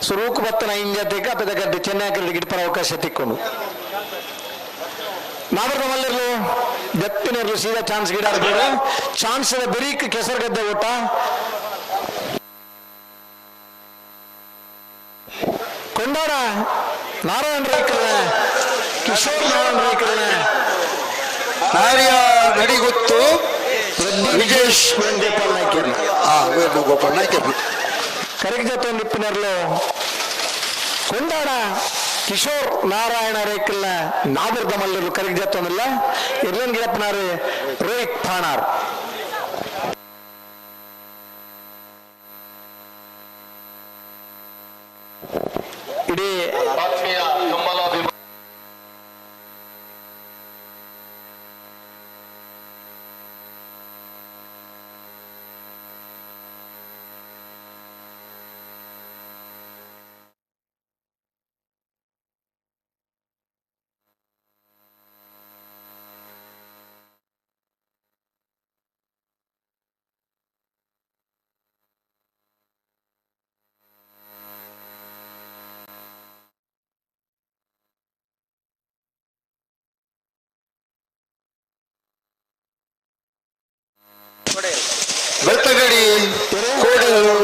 ಸುರೂಕು ಬತ್ತನ ಇಂಜತೆಗೆ ಅಪದ ಗಡ್ಡೆ ಚೆನ್ನೈ ಗಿಡ್ಪರ ಅವಕಾಶ ತಿಕ್ಕೊಂಡು ನಾವರ್ ಮಲ್ಲರ್ಲು ದತ್ತಿನರ್ಲು ಸೀದಾ ಚಾನ್ಸ್ ಗಿಡ ಚಾನ್ಸ್ ಬರೀಕ್ ಕೆಸರು ಗದ್ದೆ ಊಟ ಕೊಂಡಾಡ ನಾರಾಯಣ ರೈಕಲ್ನ ಕಿಶೋರ್ ನಾರಾಯಣ ರೈಕಲ್ನ ನಾರ್ಯ ನಡಿಗುತ್ತು ವಿಜೇಶ್ ವೇಣುಗೋಪಾಲ್ ನಾಯ್ಕರ್ನ ವೇಣುಗೋಪಾಲ್ ನಾಯ್ಕರ್ನ ಕರೆಕ್ ಜೊತೆ ನಿಪ್ಪಿನರ್ಲು ಕೊಂಡಾಡ ಕಿಶೋರ್ ನಾರಾಯಣ ರೇಕಲ್ನ ನಾಗರದ ಮಲ್ಲರು ಕರೆಕ್ ಜೊತೆ ಇರ್ಲನ್ ಗಿಡಪ್ಪನಾರು ರೋಹಿತ್ ಥಾಣಾರ್. ಇಡೀ ಬೆಳ್ತಂಗಡಿ ಕೋಡಿಯರು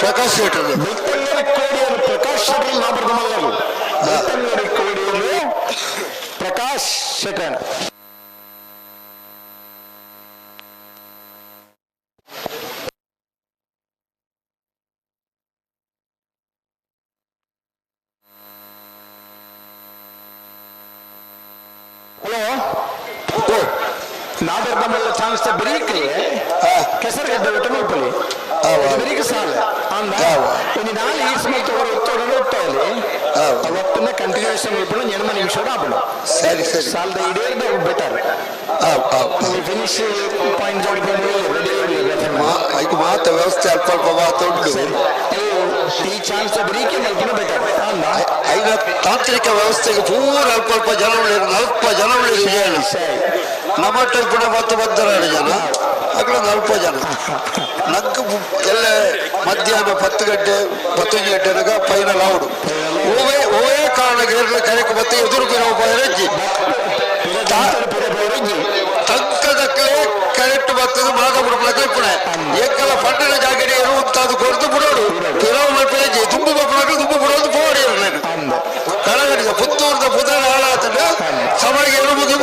ಪ್ರಕಾಶ್ ಶೆಟ್ಟರು. ಬೆಳ್ತಂಗಡಿ ಕೋಡಿಯರು ಪ್ರಕಾಶ್ ಶೆಟ್ಟರ್ ನಾಬರ್ದ ಮಲ್ಲರು. ಬೆಳ್ತಂಗಡಿ ಕೋಡಿಯರು ಪ್ರಕಾಶ್ ಶೆಟ್ಟರ್. ಹಲೋ ನಾದರ್ದ ಮಲ್ಲ ಚಾನ್ಸ್ ಬ್ರೇಕ್ ಕೆಸರುಗಡ್ಡೆ ಒಟ್ಟು ಮಲ್ಪಲಿ ಬ್ರೇಕ್ ಸಾಲ ಅಂದ ಒಂಜಿ ನಾಲ್ is ಮಲ್ತ ಹೊರ ಒತ್ತೋಡ ಒತ್ತೋಲಿ ಅವತ್ತನ್ನ ಕಂಟಿನ್ಯೂಷನ್ ಮಲ್ಪಣ ಎಣ್ಮ ನಿಮಿಷ ಆಪುಂಡು. ಸರಿ ಸರಿ. ಸಾಲದ ಇಡೀರ್ದ ಬೆಟರ್. ಫಿನಿಶ್ ಪಾಯಿಂಟ್ ಜೋಡಿ ಐಕ್ ಮಾತ ವ್ಯವಸ್ಥೆ ಅಲ್ಪ ಅಲ್ಪ ಮಾತ ಉಂಟು. ಈ ಚಾನ್ಸ್ ಬ್ರೇಕ್ ಮಲ್ಪಣ ಬೆಟರ್. ಐನ ತಾಂತ್ರಿಕ ವ್ಯವಸ್ಥೆಗೆ ಪೂರ ಅಲ್ಪ ಅಲ್ಪ ಜನ ಉಳ್ಳೇರು, ನಲ್ಪ ಜನ ಉಳ್ಳೇರು. ನಮ್ಮ ಕೂಡ ಮತ್ತೆ ಬಂದರಾಡು ಜನ ಅక్కడ ನಲ್ಪ ಜನ ನಂಗೆ ಎಲ್ಲ ಮಧ್ಯಾಹ್ನ 10 ಗಂಟೆ 11 ಗಂಟೆನಾಗ ಫೈನಲ್ ಆವಡು. ಓವೇ ಓವೇ ಕಾರಣಕ್ಕೆ ಕರೆಕ್ ಮತ್ತೆ ಎದುರು ಪೈರಜ್ಜಿ ತಕ್ಕದಕ್ಕಲೇ ಕರೆಕ್ಟ್ ಬರ್ತದೆ. ಮಾದ ಬಿಡ್ಪಲಕ್ಕೆ ಇಪ್ಪಣೆ ಎಕ್ಕಲ ಪಟ್ಟಣ ಜಾಗಡೆ ಇರುವಂತದ್ದು ಕೊಡ್ದು ಬಿಡೋಡು ಕೆಲವು ಮಲ್ಪೆಜ್ಜಿ ತುಂಬು ಬಪ್ಪಲಕ್ಕೆ ತುಂಬು ಬಿಡೋದು ಪೋಡಿ ಕಳಗಡಿದ ಪುತ್ತೂರ್ದ ಪುದರ ಹಾಳಾತದೆ. ಸಮಾಜ ಮುಗಿ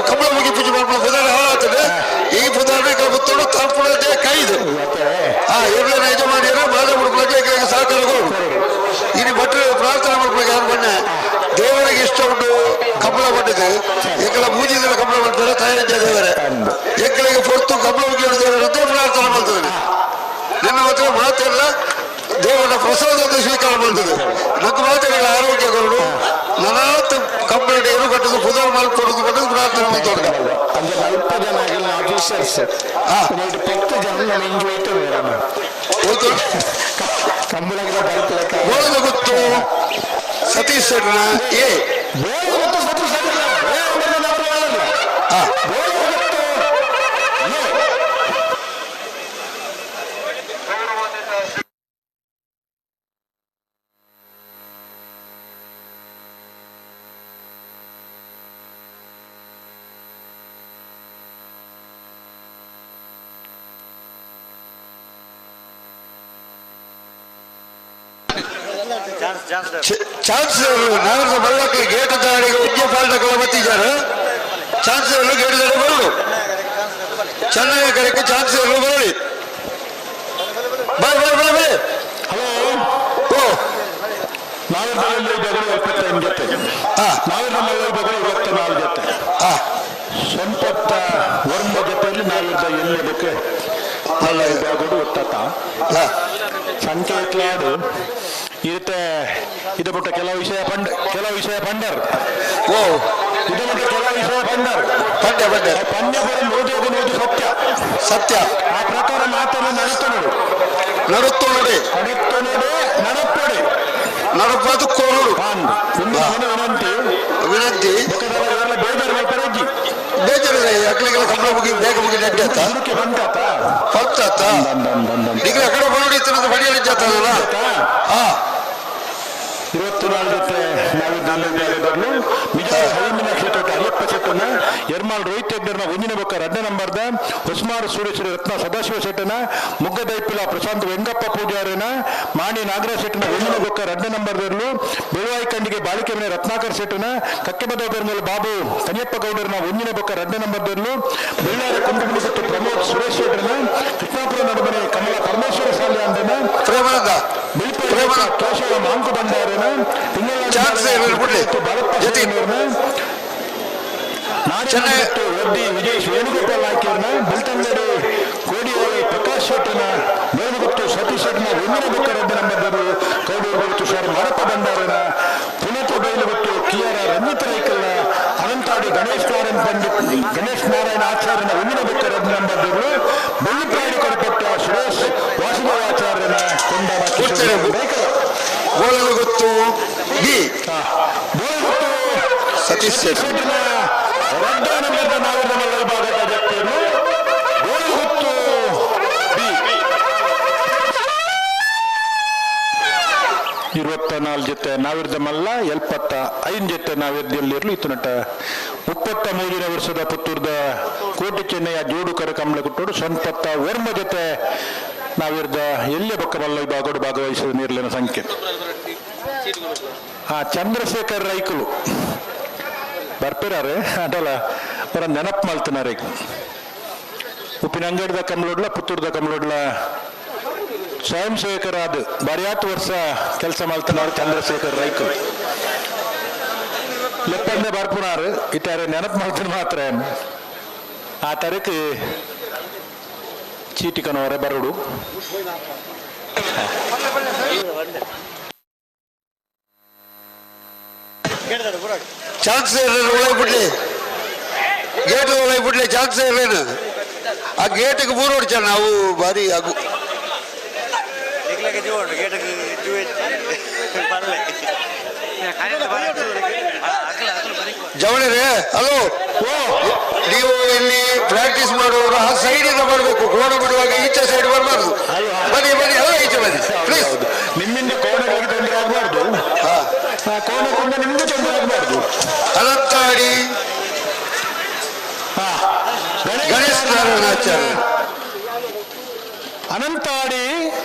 ಕಮಲ ಮುಗಿ ಪೂಜೆ ಮಾಡ್ಕೊಂಡು ಪುದರ ಹಾಳಾತದೆ. ಈ ಪುದರ ಪುತ್ತೂರು ತಲುಪುವುದೇ ಕೈದು ಇರ್ಲೇನ ಯಜಮಾನಿಯರು ಮಾದ ಬಿಡ್ಪಲಕ್ಕೆ ಸಹಕಾರ ಕೊಡು. ಇನ್ನು ಭಟ್ರು ಪ್ರಾರ್ಥನೆ ಮಾಡ್ಬೇಕು. ಯಾರು ಬಣ್ಣ ದೇವರಿಗೆ ಇಷ್ಟ ಉಂಟು ಕಮಲ ಬಂದಿದೆ. ಎಕ್ಕಲ ಪೂಜಿಸಿದ ಕಮಲ ಬಂದರೆ ತಯಾರಿದ್ದ ದೇವರೇ ಎಕ್ಕಳಿಗೆ ಪೊರ್ತು ಕಮಲ ಮುಗಿಯುವ ದೇವರಂತ ಪ್ರಾರ್ಥನೆ ಮಾಡ್ತದೆ. ನಿನ್ನ ಮಾತ್ರ ಮಾತೆಲ್ಲ ದೇವರ ಪ್ರಸಾದವನ್ನು ಸ್ವೀಕಾರ ಮಾಡ್ತದೆ. ನಮ್ಮ ಮಾತೆಗಳ ಆರೋಗ್ಯ ಕೊರಡು ನನಾತ್ ಕಂಪ್ಲೇಂಟ್ ಏನು ಕಟ್ಟದು ಪುದರ್ ಮಾಲ್ ಕೊಡುದು ಕಟ್ಟದು ಪ್ರಾರ್ಥನೆ ಮಾಡ್ತದೆ. ಅಂದ್ರೆ ಅಲ್ಪ ಜನ ಆಗಿಲ್ಲ ಆಫೀಸರ್ಸ್ ಪತ್ತು ಜನ ನಮ್ಮ ಇಂಜು ಹೋಯ್ತು ಕಂಬಳಕ್ಕೆ ಬರ್ತಲಕ್ಕ ಗೊತ್ತು ಸತೀಶ್ ಶೆಟ್ಟನ ಎ ಗೊತ್ತು ಸತೀಶ್ ಚಾನ್ಸಲರ್ ನಾಗರದ ಬಲ್ಲಕ್ಕೆ ಗೇಟ್ ದಾಳಿಗೆ ಉಜ್ಜೆ ಪಾಲ್ಟಗಳ ಬತ್ತಿದ್ದಾರೆ. ಚಾನ್ಸಲರ್ ಗೇಟ್ ದಾಳಿ ಬರಲು ಚೆನ್ನಾಗಿ ಕಡೆಗೆ ಚಾನ್ಸಲರ್ ಬರಲಿ. Bye bye bye bye. Hello ಓ ನಾವಿದ್ದ ಬೆಗಳು 75 ಜೊತೆ, ನಾವಿದ್ದ ಮಲ್ಲ ಬೆಗಳು 24 ಜೊತೆ, ಸಂಪತ್ತ ವರ್ಮ ಜೊತೆಯಲ್ಲಿ ನಾವಿದ್ದ ಎಲ್ಲಿ ಬೇಕು ಮಲ್ಲ ವಿಭಾಗಗಳು ಒತ್ತತ ಸಂಕೇತಲಾಡು ಇರುತ್ತೆ. ಇದು ಬಿಟ್ಟು ಕೆಲವು ವಿಷಯ ಪಂಡ ಕೆಲವು ವಿಷಯ ಪಂಡರ್. ಓ ಇದು ಬಿಟ್ಟು ಕೆಲವು ವಿಷಯ ಪಂಡರ್ ಪಂಡ್ಯ ಪಂಡ್ಯ ಪಂಡ್ಯ ಬರೋ ನೂದು ನೂದು ಸತ್ಯ ಸತ್ಯ. ಆ ಪ್ರಕಾರ ಮಾತನ್ನು ನಡುತ್ತ ನೋಡು ನಡುತ್ತು ನೋಡಿ ನಡುತ್ತ ನೋಡು ನಡಪ್ಪಡಿ ನಡಪದು ಕೋರುಡು ವಿನಂತಿ ವಿನಂತಿ ಬೇಜಾರು ಮಾಡ್ತಾರೆ ಅಜ್ಜಿ ಬೇಜಾರು ಅಕ್ಲಿಗೆಲ್ಲ ಕಂಬಳ ಮುಗಿ ಬೇಗ ಮುಗಿ ನೆಡ್ಡಿ ಆತ ಬಂತಾತ ಬಂತಾತ ಈಗ ಆ ಕಡೆ ಬರೋಡಿ ಇತ್ತು ಬಡಿಯಲ್ಲಿ ಜಾತದಲ್ಲ. ಹಾ 24 ಜೊತೆ ನಾವಿದ್ದ ನಿಜ ಹೈಮಿನ ಕ್ಷೇತ್ರ ಅಯ್ಯಪ್ಪ ಶೆಟ್ಟನ ಎರ್ಮಾಲ್ ರೋಹಿತ್ ಹೆಗ್ಡರ್ನ ಒಂದಿನ ಬೊಕ್ಕ ಎರಡನೇ ನಂಬರ್ದ ಹೊಸ್ಮಾರು ಸೂರ್ಯಶ್ರೀ ರತ್ನ ಸದಾಶಿವ ಶೆಟ್ಟನ ಮುಗ್ಗದೈಪಿಲ ಪ್ರಶಾಂತ್ ವೆಂಗಪ್ಪ ಪೂಜಾರಿನ ಮಾಣಿ ನಾಗರಾಜ್ ಶೆಟ್ಟನ ಒಂದಿನ ಬೊಕ್ಕ ಎರಡನೇ ನಂಬರ್ದಲ್ಲೂ ಬೆಳುವಾಯಿ ಕಂಡಿಗೆ ಬಾಳಿಕೆ ಮನೆ ರತ್ನಾಕರ್ ಶೆಟ್ಟನ ಕಕ್ಕೆಬದ ಬೆರ್ಮಲ್ ಬಾಬು ಕನಿಯಪ್ಪ ಗೌಡರನ ಒಂದಿನ ಬೊಕ್ಕ ಎರಡನೇ ನಂಬರ್ದಲ್ಲೂ ಬೆಳ್ಳಾರಿ ಕುಂಟುಮುಡಿ ಮತ್ತು ಪ್ರಮೋದ್ ಸುರೇಶ್ ಶೆಟ್ಟನ ಕೃಷ್ಣಾಪುರ ನಡುಮನೆ ಕಮಲ ಪರಮೇಶ್ವರ ಸಾಲೆ ಅಂದನ ಪ್ರೇಮಾನಂದ ಬಿಳಿಪುರ ಕೇಶವ ಮಾಂಕು ಬಂಡಾರನ ವಿಜಯ್ ವೇಣುಗೋಪಾಲ್ ನಾಯ್ಕರ್ನ ಬೆಳ್ತಂಗಡಿ ಕೋಡಿಹೊಳೆ ಪ್ರಕಾಶ್ ಶೆಟ್ಟನ ವೇಣುಗುತ್ತು ಸತೀಶ್ ಶೆಟ್ಟನ ಒಂದಿನ ಬೊಕ್ಕ ಎರಡನೇ ನಂಬರ್ದರು ಕೌಡೂರು ತುಷಾರ್ ಮಾರಪ್ಪ ಬಂಡಾರನ ಪುನತ ಬೈಲುಗುತ್ತು ಕಿಯರ ರಂಜಿತ್ ರೈಕಲ್ನ ಅನಂತಾಡಿ ಗಣೇಶ್ ನಾರಾಯಣ ಪಂಡಿತ್ ಗಣೇಶ್ ನಾರಾಯಣ ಆಚಾರ್ಯನ ಒಂದಿನ ಬೊಕ್ಕ ಎರಡನೇ ನಂಬರ್ದರು ಬೆಳ್ಳಿಪ್ರಾಡಿ ಕೊಡಪಟ್ಟ ಸುರೇಶ್ ವಾಸುದೇವಾಚಾರ್ಯನ ಕೊಂಡಾಡ ಗೋಳಗುತ್ತು ಬಿ ಸತೀಶ್ ಶೆಟ್ಟಿ ಎರಡನೇ ನಂಬರ್ದ ನಾವಿದ್ದ ಮಲ್ಲ ವಿಭಾಗದ ವ್ಯಕ್ತಿಯನ್ನು ಗೋಳಗುತ್ತು ಬಿ 24 ಜೊತೆ ನಾವಿರ್ದ ಮಲ್ಲ 75 ಜೊತೆ ನಾವಿರ್ದಲ್ಲಿರಲು ಇತ್ತು ನಟ 33ನೇ ವರ್ಷದ ಪುತ್ತೂರ್ದ ಕೋಟೆ ಚೆನ್ನಯ್ಯ ಜೋಡುಕರ ಕಮಲ ಕೊಟ್ಟೋಡು ಸಂಪತ್ತ ವರ್ಮ ಜೊತೆ ನಾವಿರ್ದ ಎಲ್ಲೆ ಬೊಕ್ಕ ಮಲ್ಲ ವಿಭಾಗಡು ಭಾಗವಹಿಸಿದ ನೀರ್ಲಿನ ಸಂಖ್ಯೆ. ಚಂದ್ರಶೇಖರ್ ರೈಕುಲು ಬರ್ಪಿರಾರೆ ಅದಲ್ಲ ಅವರ ನೆನಪು ಮಾಡ್ತಿನಾರೆ. ಉಪ್ಪಿನ ಅಂಗಡಿದ ಕಮಲೋಡ್ಲ ಪುತ್ತೂರ್ದ ಕಮಲೋಡ್ಲ ಸ್ವಯಂ ಸೇವಕರಾದ ಬರಿಯಾತು ವರ್ಷ ಕೆಲಸ ಮಾಡ್ತಿನಾರು ಚಂದ್ರಶೇಖರ್ ರೈಕುಲು ಲೆಪ್ಪಂದೆ ಬರ್ಪುನಾರು ಇತ್ತಾರೆ ನೆನಪು ಮಾಡ್ತೀನಿ ಮಾತ್ರ. ಆ ತಾರೀಕು ಚೀಟಿ ಕನವರೆ ಬರಡು. ಚಾನ್ಸ್ ಒಳಗೆ ಬಿಡ್ಲಿ, ಗೇಟ್ ಒಳಗೆ ಬಿಡ್ಲಿ, ಚಾನ್ಸ್ ಇರಲೇನು. ಆ ಗೇಟಿಗೆ ಬೂರು ಹೊಡ್ಚ ನಾವು ಭಾರಿ ಆಗು. ಜವಳಿ ಹಲೋ, ನೀವು ಇಲ್ಲಿ ಪ್ರಾಕ್ಟೀಸ್ ಮಾಡುವವರು ಆ ಸೈಡಿಂದ ಬರಬೇಕು. ಕೋಣ ಬಿಡುವಾಗ ಈಚೆ ಸೈಡ್ ಬರಬಾರ್ದು. ಬನ್ನಿ ಬನ್ನಿ, ಅಲ್ಲ ಈಚೆ ಬನ್ನಿ ಪ್ಲೀಸ್. ನಿಮ್ಮಿಂದ ಕೋಣಗಳಿಗೆ ತೊಂದರೆ ಆಗಬಾರ್ದು, ಕೋಣದಿಂದ ನಿಮ್ಗೆ ತೊಂದರೆ ಆಗಬಾರ್ದು. ಅನಂತಾಡಿ ಗಣೇಶ್ ನಾರಾಯಣಾಚಾರ್ಯ, ಅನಂತಾಡಿ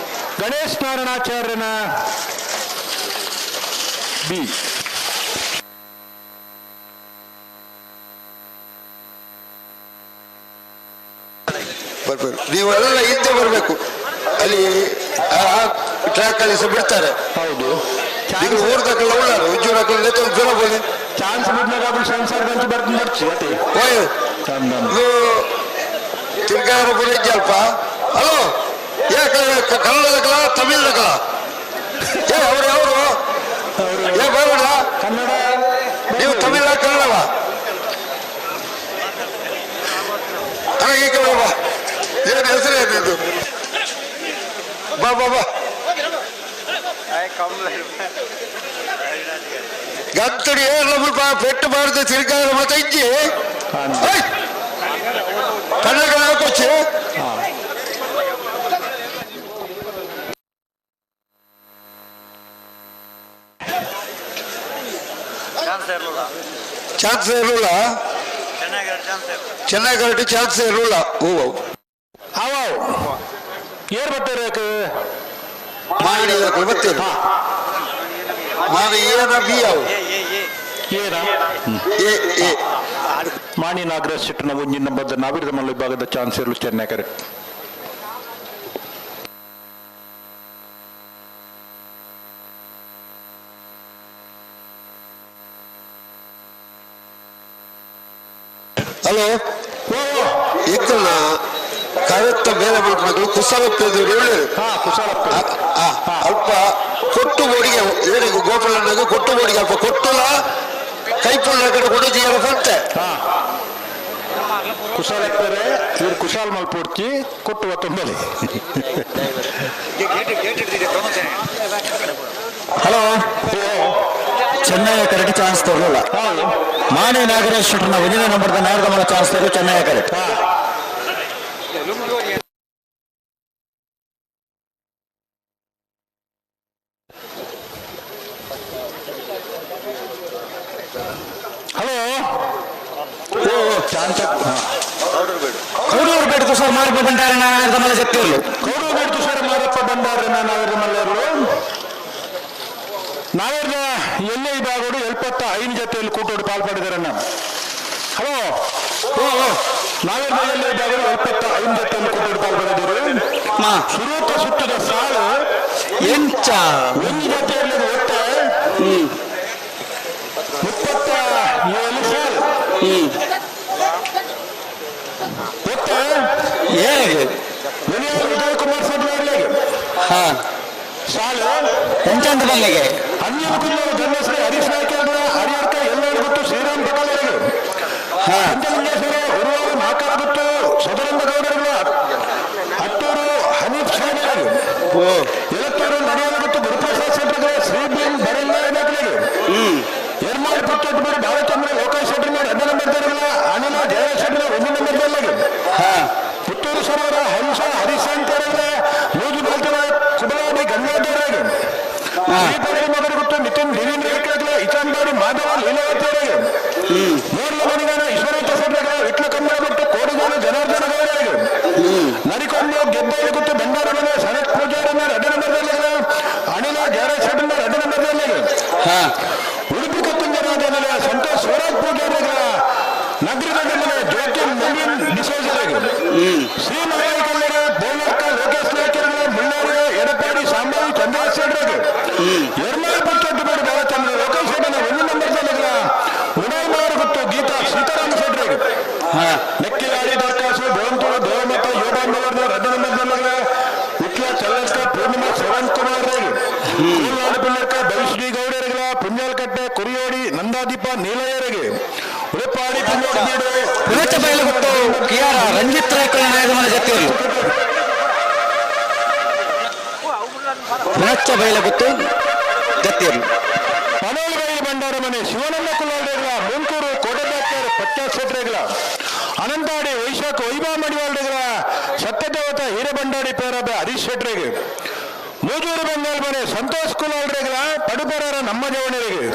ಗಣೇಶ್ ನಾರಾಯಣಾಚಾರ್ಯನ ಬಿ. ಬರ್ಬೇಕು, ನೀವೆಲ್ಲ ಹಿಂದೆ ಬರಬೇಕು. ಅಲ್ಲಿ ಟ್ರ್ಯಾಕ್ ಅಲ್ಲಿ ಸಹ ಬಿಡ್ತಾರೆ. ಹೌದು, ಈಗ ಊರ್ದಕ್ಕೆಲ್ಲ ಉಳ್ಳಾರು ಉಜ್ಜೂರಕ್ಕೆಲ್ಲ ಬೋಲಿ ಚಾನ್ಸ್ ಬಿಡ್ನಾಗ ಸಂಸಾರ ಬರ್ತೀನಿ ಅತಿ ಓಯ್ ತಿರ್ಗಾರ ಬುಲೆಜ್ಜಿ ಅಲ್ಪ. ಹಲೋ, ಯಾಕೆ ಕನ್ನಡದಕ್ಕಲ ತಮಿಳ್ದಕ್ಕಲ? ಏ ಅವ್ರು ಯಾರು? ಏ ಬರೋಣ, ಕನ್ನಡ. ನೀವು ತಮಿಳ ಕನ್ನಡವ? ಹಾಗೆ ಬಾ, ಏನು ಹೆಸರು ಏನಿದು? ಬಾ ಬಾ ಬಾ. ಗಂತಡಿ ಏರ್ಲ ಪೆಟ್ಟು ಬಾರ್ದು ತಿರ್ಗಾರ ಮತ್ತೆ ಇಜ್ಜಿ ಕನ್ನಡ ಹಾಕೋಚಿ. ಚಾನ್ಸ್ ಇರಲಿಲ್ಲ, ಚೆನ್ನಾಗಿ ಕರೆಕ್ಟ್ ಚಾನ್ಸ್ ಇರಲಿಲ್ಲ. ಹೂವು ಏರ್ ಬರ್ತಾರೆ ಮಾಡಿ ಬರ್ತೀರಿ ಮಾವಿ ಏನ ಬಿ ಅವು ಏನ ಎ ಎ ಮಾಣಿ ನಾಗರಾಜ್ ಶೆಟ್ಟನ ಒಂಜಿನ ಬದ್ದ ನಾವಿರದ ಮಲ್ಲ ವಿಭಾಗದ ಚಾನ್ಸ್ ಇರಲು ಚೆನ್ನೈ ಕರೆಕ್ಟ್. ಹಲೋ, ಇಕ್ಕಲ್ನ ಕರೆಕ್ಟ್ ಬೇರೆ ಮಕ್ಕಳು ಕುಶಲಪ್ಪ ಅಲ್ಪ ಕೊಟ್ಟು ಬೋಡಿಗೆ ಏನಿಗೆ ಗೋಪಾಲನಾಗ ಕೊಟ್ಟು ಬೋಡಿಗೆ ಅಲ್ಪ ಕೊಟ್ಟುಲ ಕೈಪುಳ್ಳ ಕಡೆ ಕೊಡು ಜೀವನ ಬಂತೆ. ಕುಶಾಲಪ್ಪರೆ ಇವ್ರು ಕುಶಾಲ್ ಮಲ್ಪೊಡ್ಚಿ ಕೊಟ್ಟು ಒತ್ತೊಂಬಲಿ. ಹಲೋ, ಚೆನ್ನೈ ಕರೆಕ್ಟ್ ಚಾನ್ಸ್ ತಗೊಳ್ಳಿಲ್ಲ. ಮಾಣಿ ನಾಗರಾಜ್ ಶೆಟ್ಟರ್ನ ಒಂದನೇ ನಂಬರ್ದ ನಾಗರಮಲ ಚಾನ್ಸ್ ತಗೋ ಚೆನ್ನೈ ಕರೆಕ್ಟ್. ಹಲೋ, ಚಾನ್ಸ್ ಕೌಡೂರು ಬೇಡ ತುಷಾರ್ ಮಾರಪ್ಪ ಬಂಡಾರ ನಾಗರಮಲ ಜತ್ತಿರ್ಲು. ಕೌಡೂರು ಬೇಡ ತುಷಾರ್ ಮಾರಪ್ಪ ಬಂಡಾರ ನಾಗರಮಲ್ಲರು ನಾವೇರ್ನ ಎಲ್ಲೇ ವಿಭಾಗಗಳು 75 ಜೊತೆಯಲ್ಲಿ ಕೂಟೋಡು ಪಾಲ್ಪಡಿದ್ದಾರೆ. ಹಲೋ, ನಾವೇರ್ನ ಎಲ್ಲೇ ವಿಭಾಗಗಳು 75 ಜೊತೆಯಲ್ಲಿ ಕೂಟೋಡು ಪಾಲ್ಪಡಿದ್ದಾರೆ. ಸುರೂಪ ಸುತ್ತದ ಸಾಲು ಎಂಚ ಒಂದು ಜೊತೆಯಲ್ಲಿ ಒಟ್ಟ 37 ಸಾಲು ಒಟ್ಟ ಏನಿಗೆ ಉದಯ್ ಕುಮಾರ್ ಸಡ್ಲಾರ್ಲಿಗೆ ಸಾಲು ಎಂಚಂದ ಬಲ್ಲಿಗೆ ಅನ್ಯನ ಕುಮಾರ್ ಧನ್ಯಶ್ರೀ ಹರೀಶ್ ನಾಯ್ಕ ಹರಿಹರ್ಕ ಎಲ್ಲರೂ ಗೊತ್ತು ಶ್ರೀರಾಮ್ ಪಟೇಲರಿಗೆ ಪಂಚಲಿಂಗೇಶ್ವರ ಉರುವಾರು ನಾಕಾರ ಗೊತ್ತು ಸದಾನಂದ ಗೌಡರಿಗೆ ಹತ್ತೂರು ಹನೀಫ್ ಶಾಮಿಯರಿಗೆ ಎಲತ್ತೂರು ನಡೆಯಲು ಗೊತ್ತು ಗುರುಪ್ರಸಾದ್ ಶೆಟ್ಟರಿಗೆ ಶ್ರೀ ಬಿನ್ ಬರಂಗಾಯಗಳಿಗೆ ಎರ್ಮಾಳು ಪುತ್ತೂರು ಬಾಲಚಂದ್ರ ಲೋಕೇಶ್ ಶೆಟ್ಟರ್ ಎರಡನೇ ನಂಬರ್ ಅನಿಲ ಜಯರಾಜ್ ಶೆಟ್ಟರ್ ಒಂದು ನಂಬರ್ ಪುತ್ತೂರು ಸರೋವರ ಹಂಸ ಹರಿಶಂಕರವರ ನೂಜು ಬಾಲ್ತನ ಕುಬಲಾಡಿ ಗಂಗಾಧರರಿಗೆ ಶ್ರೀಪತಿ ಮಗರು ಗೊತ್ತು ನಿತಿನ್ ದೇವೇಂದ್ರ ಇಚಾನ್ಬಾಡಿ ಮಾಧವ ಲೀಲಾವತಿಯವರಿಗೆ ಮೂರ್ಲ ಮಣಿಗಾನ ಈಶ್ವರ ಶೆಟ್ಟರಿಗೆ ವಿಟ್ಲ ಕನ್ನಡ ಬಿಟ್ಟು ಕೋಡಿಗೋಲು ಜನಾರ್ದನ ಗೌಡರಿಗೆ ನರಿಕೊಂಡು ಗೆದ್ದಲು ಗೊತ್ತು ಬಂಡಾರ ಮನೆ ಶರತ್ ಪೂಜಾರನ್ನ ಎರಡನೇ ನಂಬರ್ದಲ್ಲಿ ಅನಿಲ ಜಯರಾಜ್ ಶೆಟ್ಟರ್ನ ಎರಡನೇ ನಂಬರ್ದಲ್ಲಿ ಉಡುಪಿ ಕತ್ತುಂಜರಾಜನ ಸಂತೋಷ್ ಸ್ವರಾಜ್ ಪೂಜಾರಿಗಳ ನಗರದ ಮನೆ ಜ್ಯೋತಿ ನವೀನ್ ಡಿಸೋಜರಿಗೆ ಶ್ರೀ ಮಹಾಕಲ್ಲರ ಬೋಲರ್ಕ ಲೋಕೇಶ್ ನಾಯ್ಕರಿಗೆ ಮುಳ್ಳಾರಿ ಎಡಪಾಡಿ ಸಾಂಬಾವಿ ಚಂದ್ರಶೇಖರ್ಗೆ ಎರ್ಮಾಳು ಪುತ್ತೊಟ್ಟು ಬಾಲಚಂದ್ರ ಲೋಕೇಶ್ ಶೆಟ್ಟರ್ನ ಒಂದು ನಂಬರ್ ಉಡಾಯಿ ಮಾರು ಗೊತ್ತು ಗೀತಾ ಸೀತಾರಾಮ ಶೆಟ್ಟರಿಗೆ ನೆಕ್ಕಿಲಾಡಿ ಕೈಪ ನೀಲಯ್ಯರಿಗೆ ಉಳೆಪಾಡಿ ಪುಲ್ಲೋಡಿ ಬೀಡು ಪುಣಚ ಬೈಲಗುತ್ತು ಕಿಯಾರ ರಂಜಿತ್ ರೈಕುಲ ನಾಯಕಮನ ಜತ್ತಿಯವರು ಪುಣಚ ಬೈಲಗುತ್ತು ಜತ್ತಿಯವರು ಪನೋಳುಬೈಲು ಭಂಡಾರ ಮನೆ ಶಿವನನ್ನ ಕುಲಾಲ್ಡೆಗಳ ಮುಂಕೂರು ಕೋಟೆಬಾಕ್ಯರ್ ಪಟ್ಟಾಸ್ ಶೆಟ್ರೆಗಳ ಅನಂತಾಡಿ ವೈಶಾಖ ವೈಭಾ ಮಡಿವಾಲ್ಡೆಗಳ ಸತ್ಯದೇವತ ಹಿರೇಬಂಡಾಡಿ ಪೇರಬೆ ಹರೀಶ್ ಶೆಟ್ರೆಗೆ ಮೂಜೂರು ಬೆಂಗಾಲ್ ಮನೆ ಸಂತೋಷ್ ಕುಲಾಲ್ರೆಗಳ ಪಡುಪರರ ನಮ್ಮ ಜವಣರಿಗೆ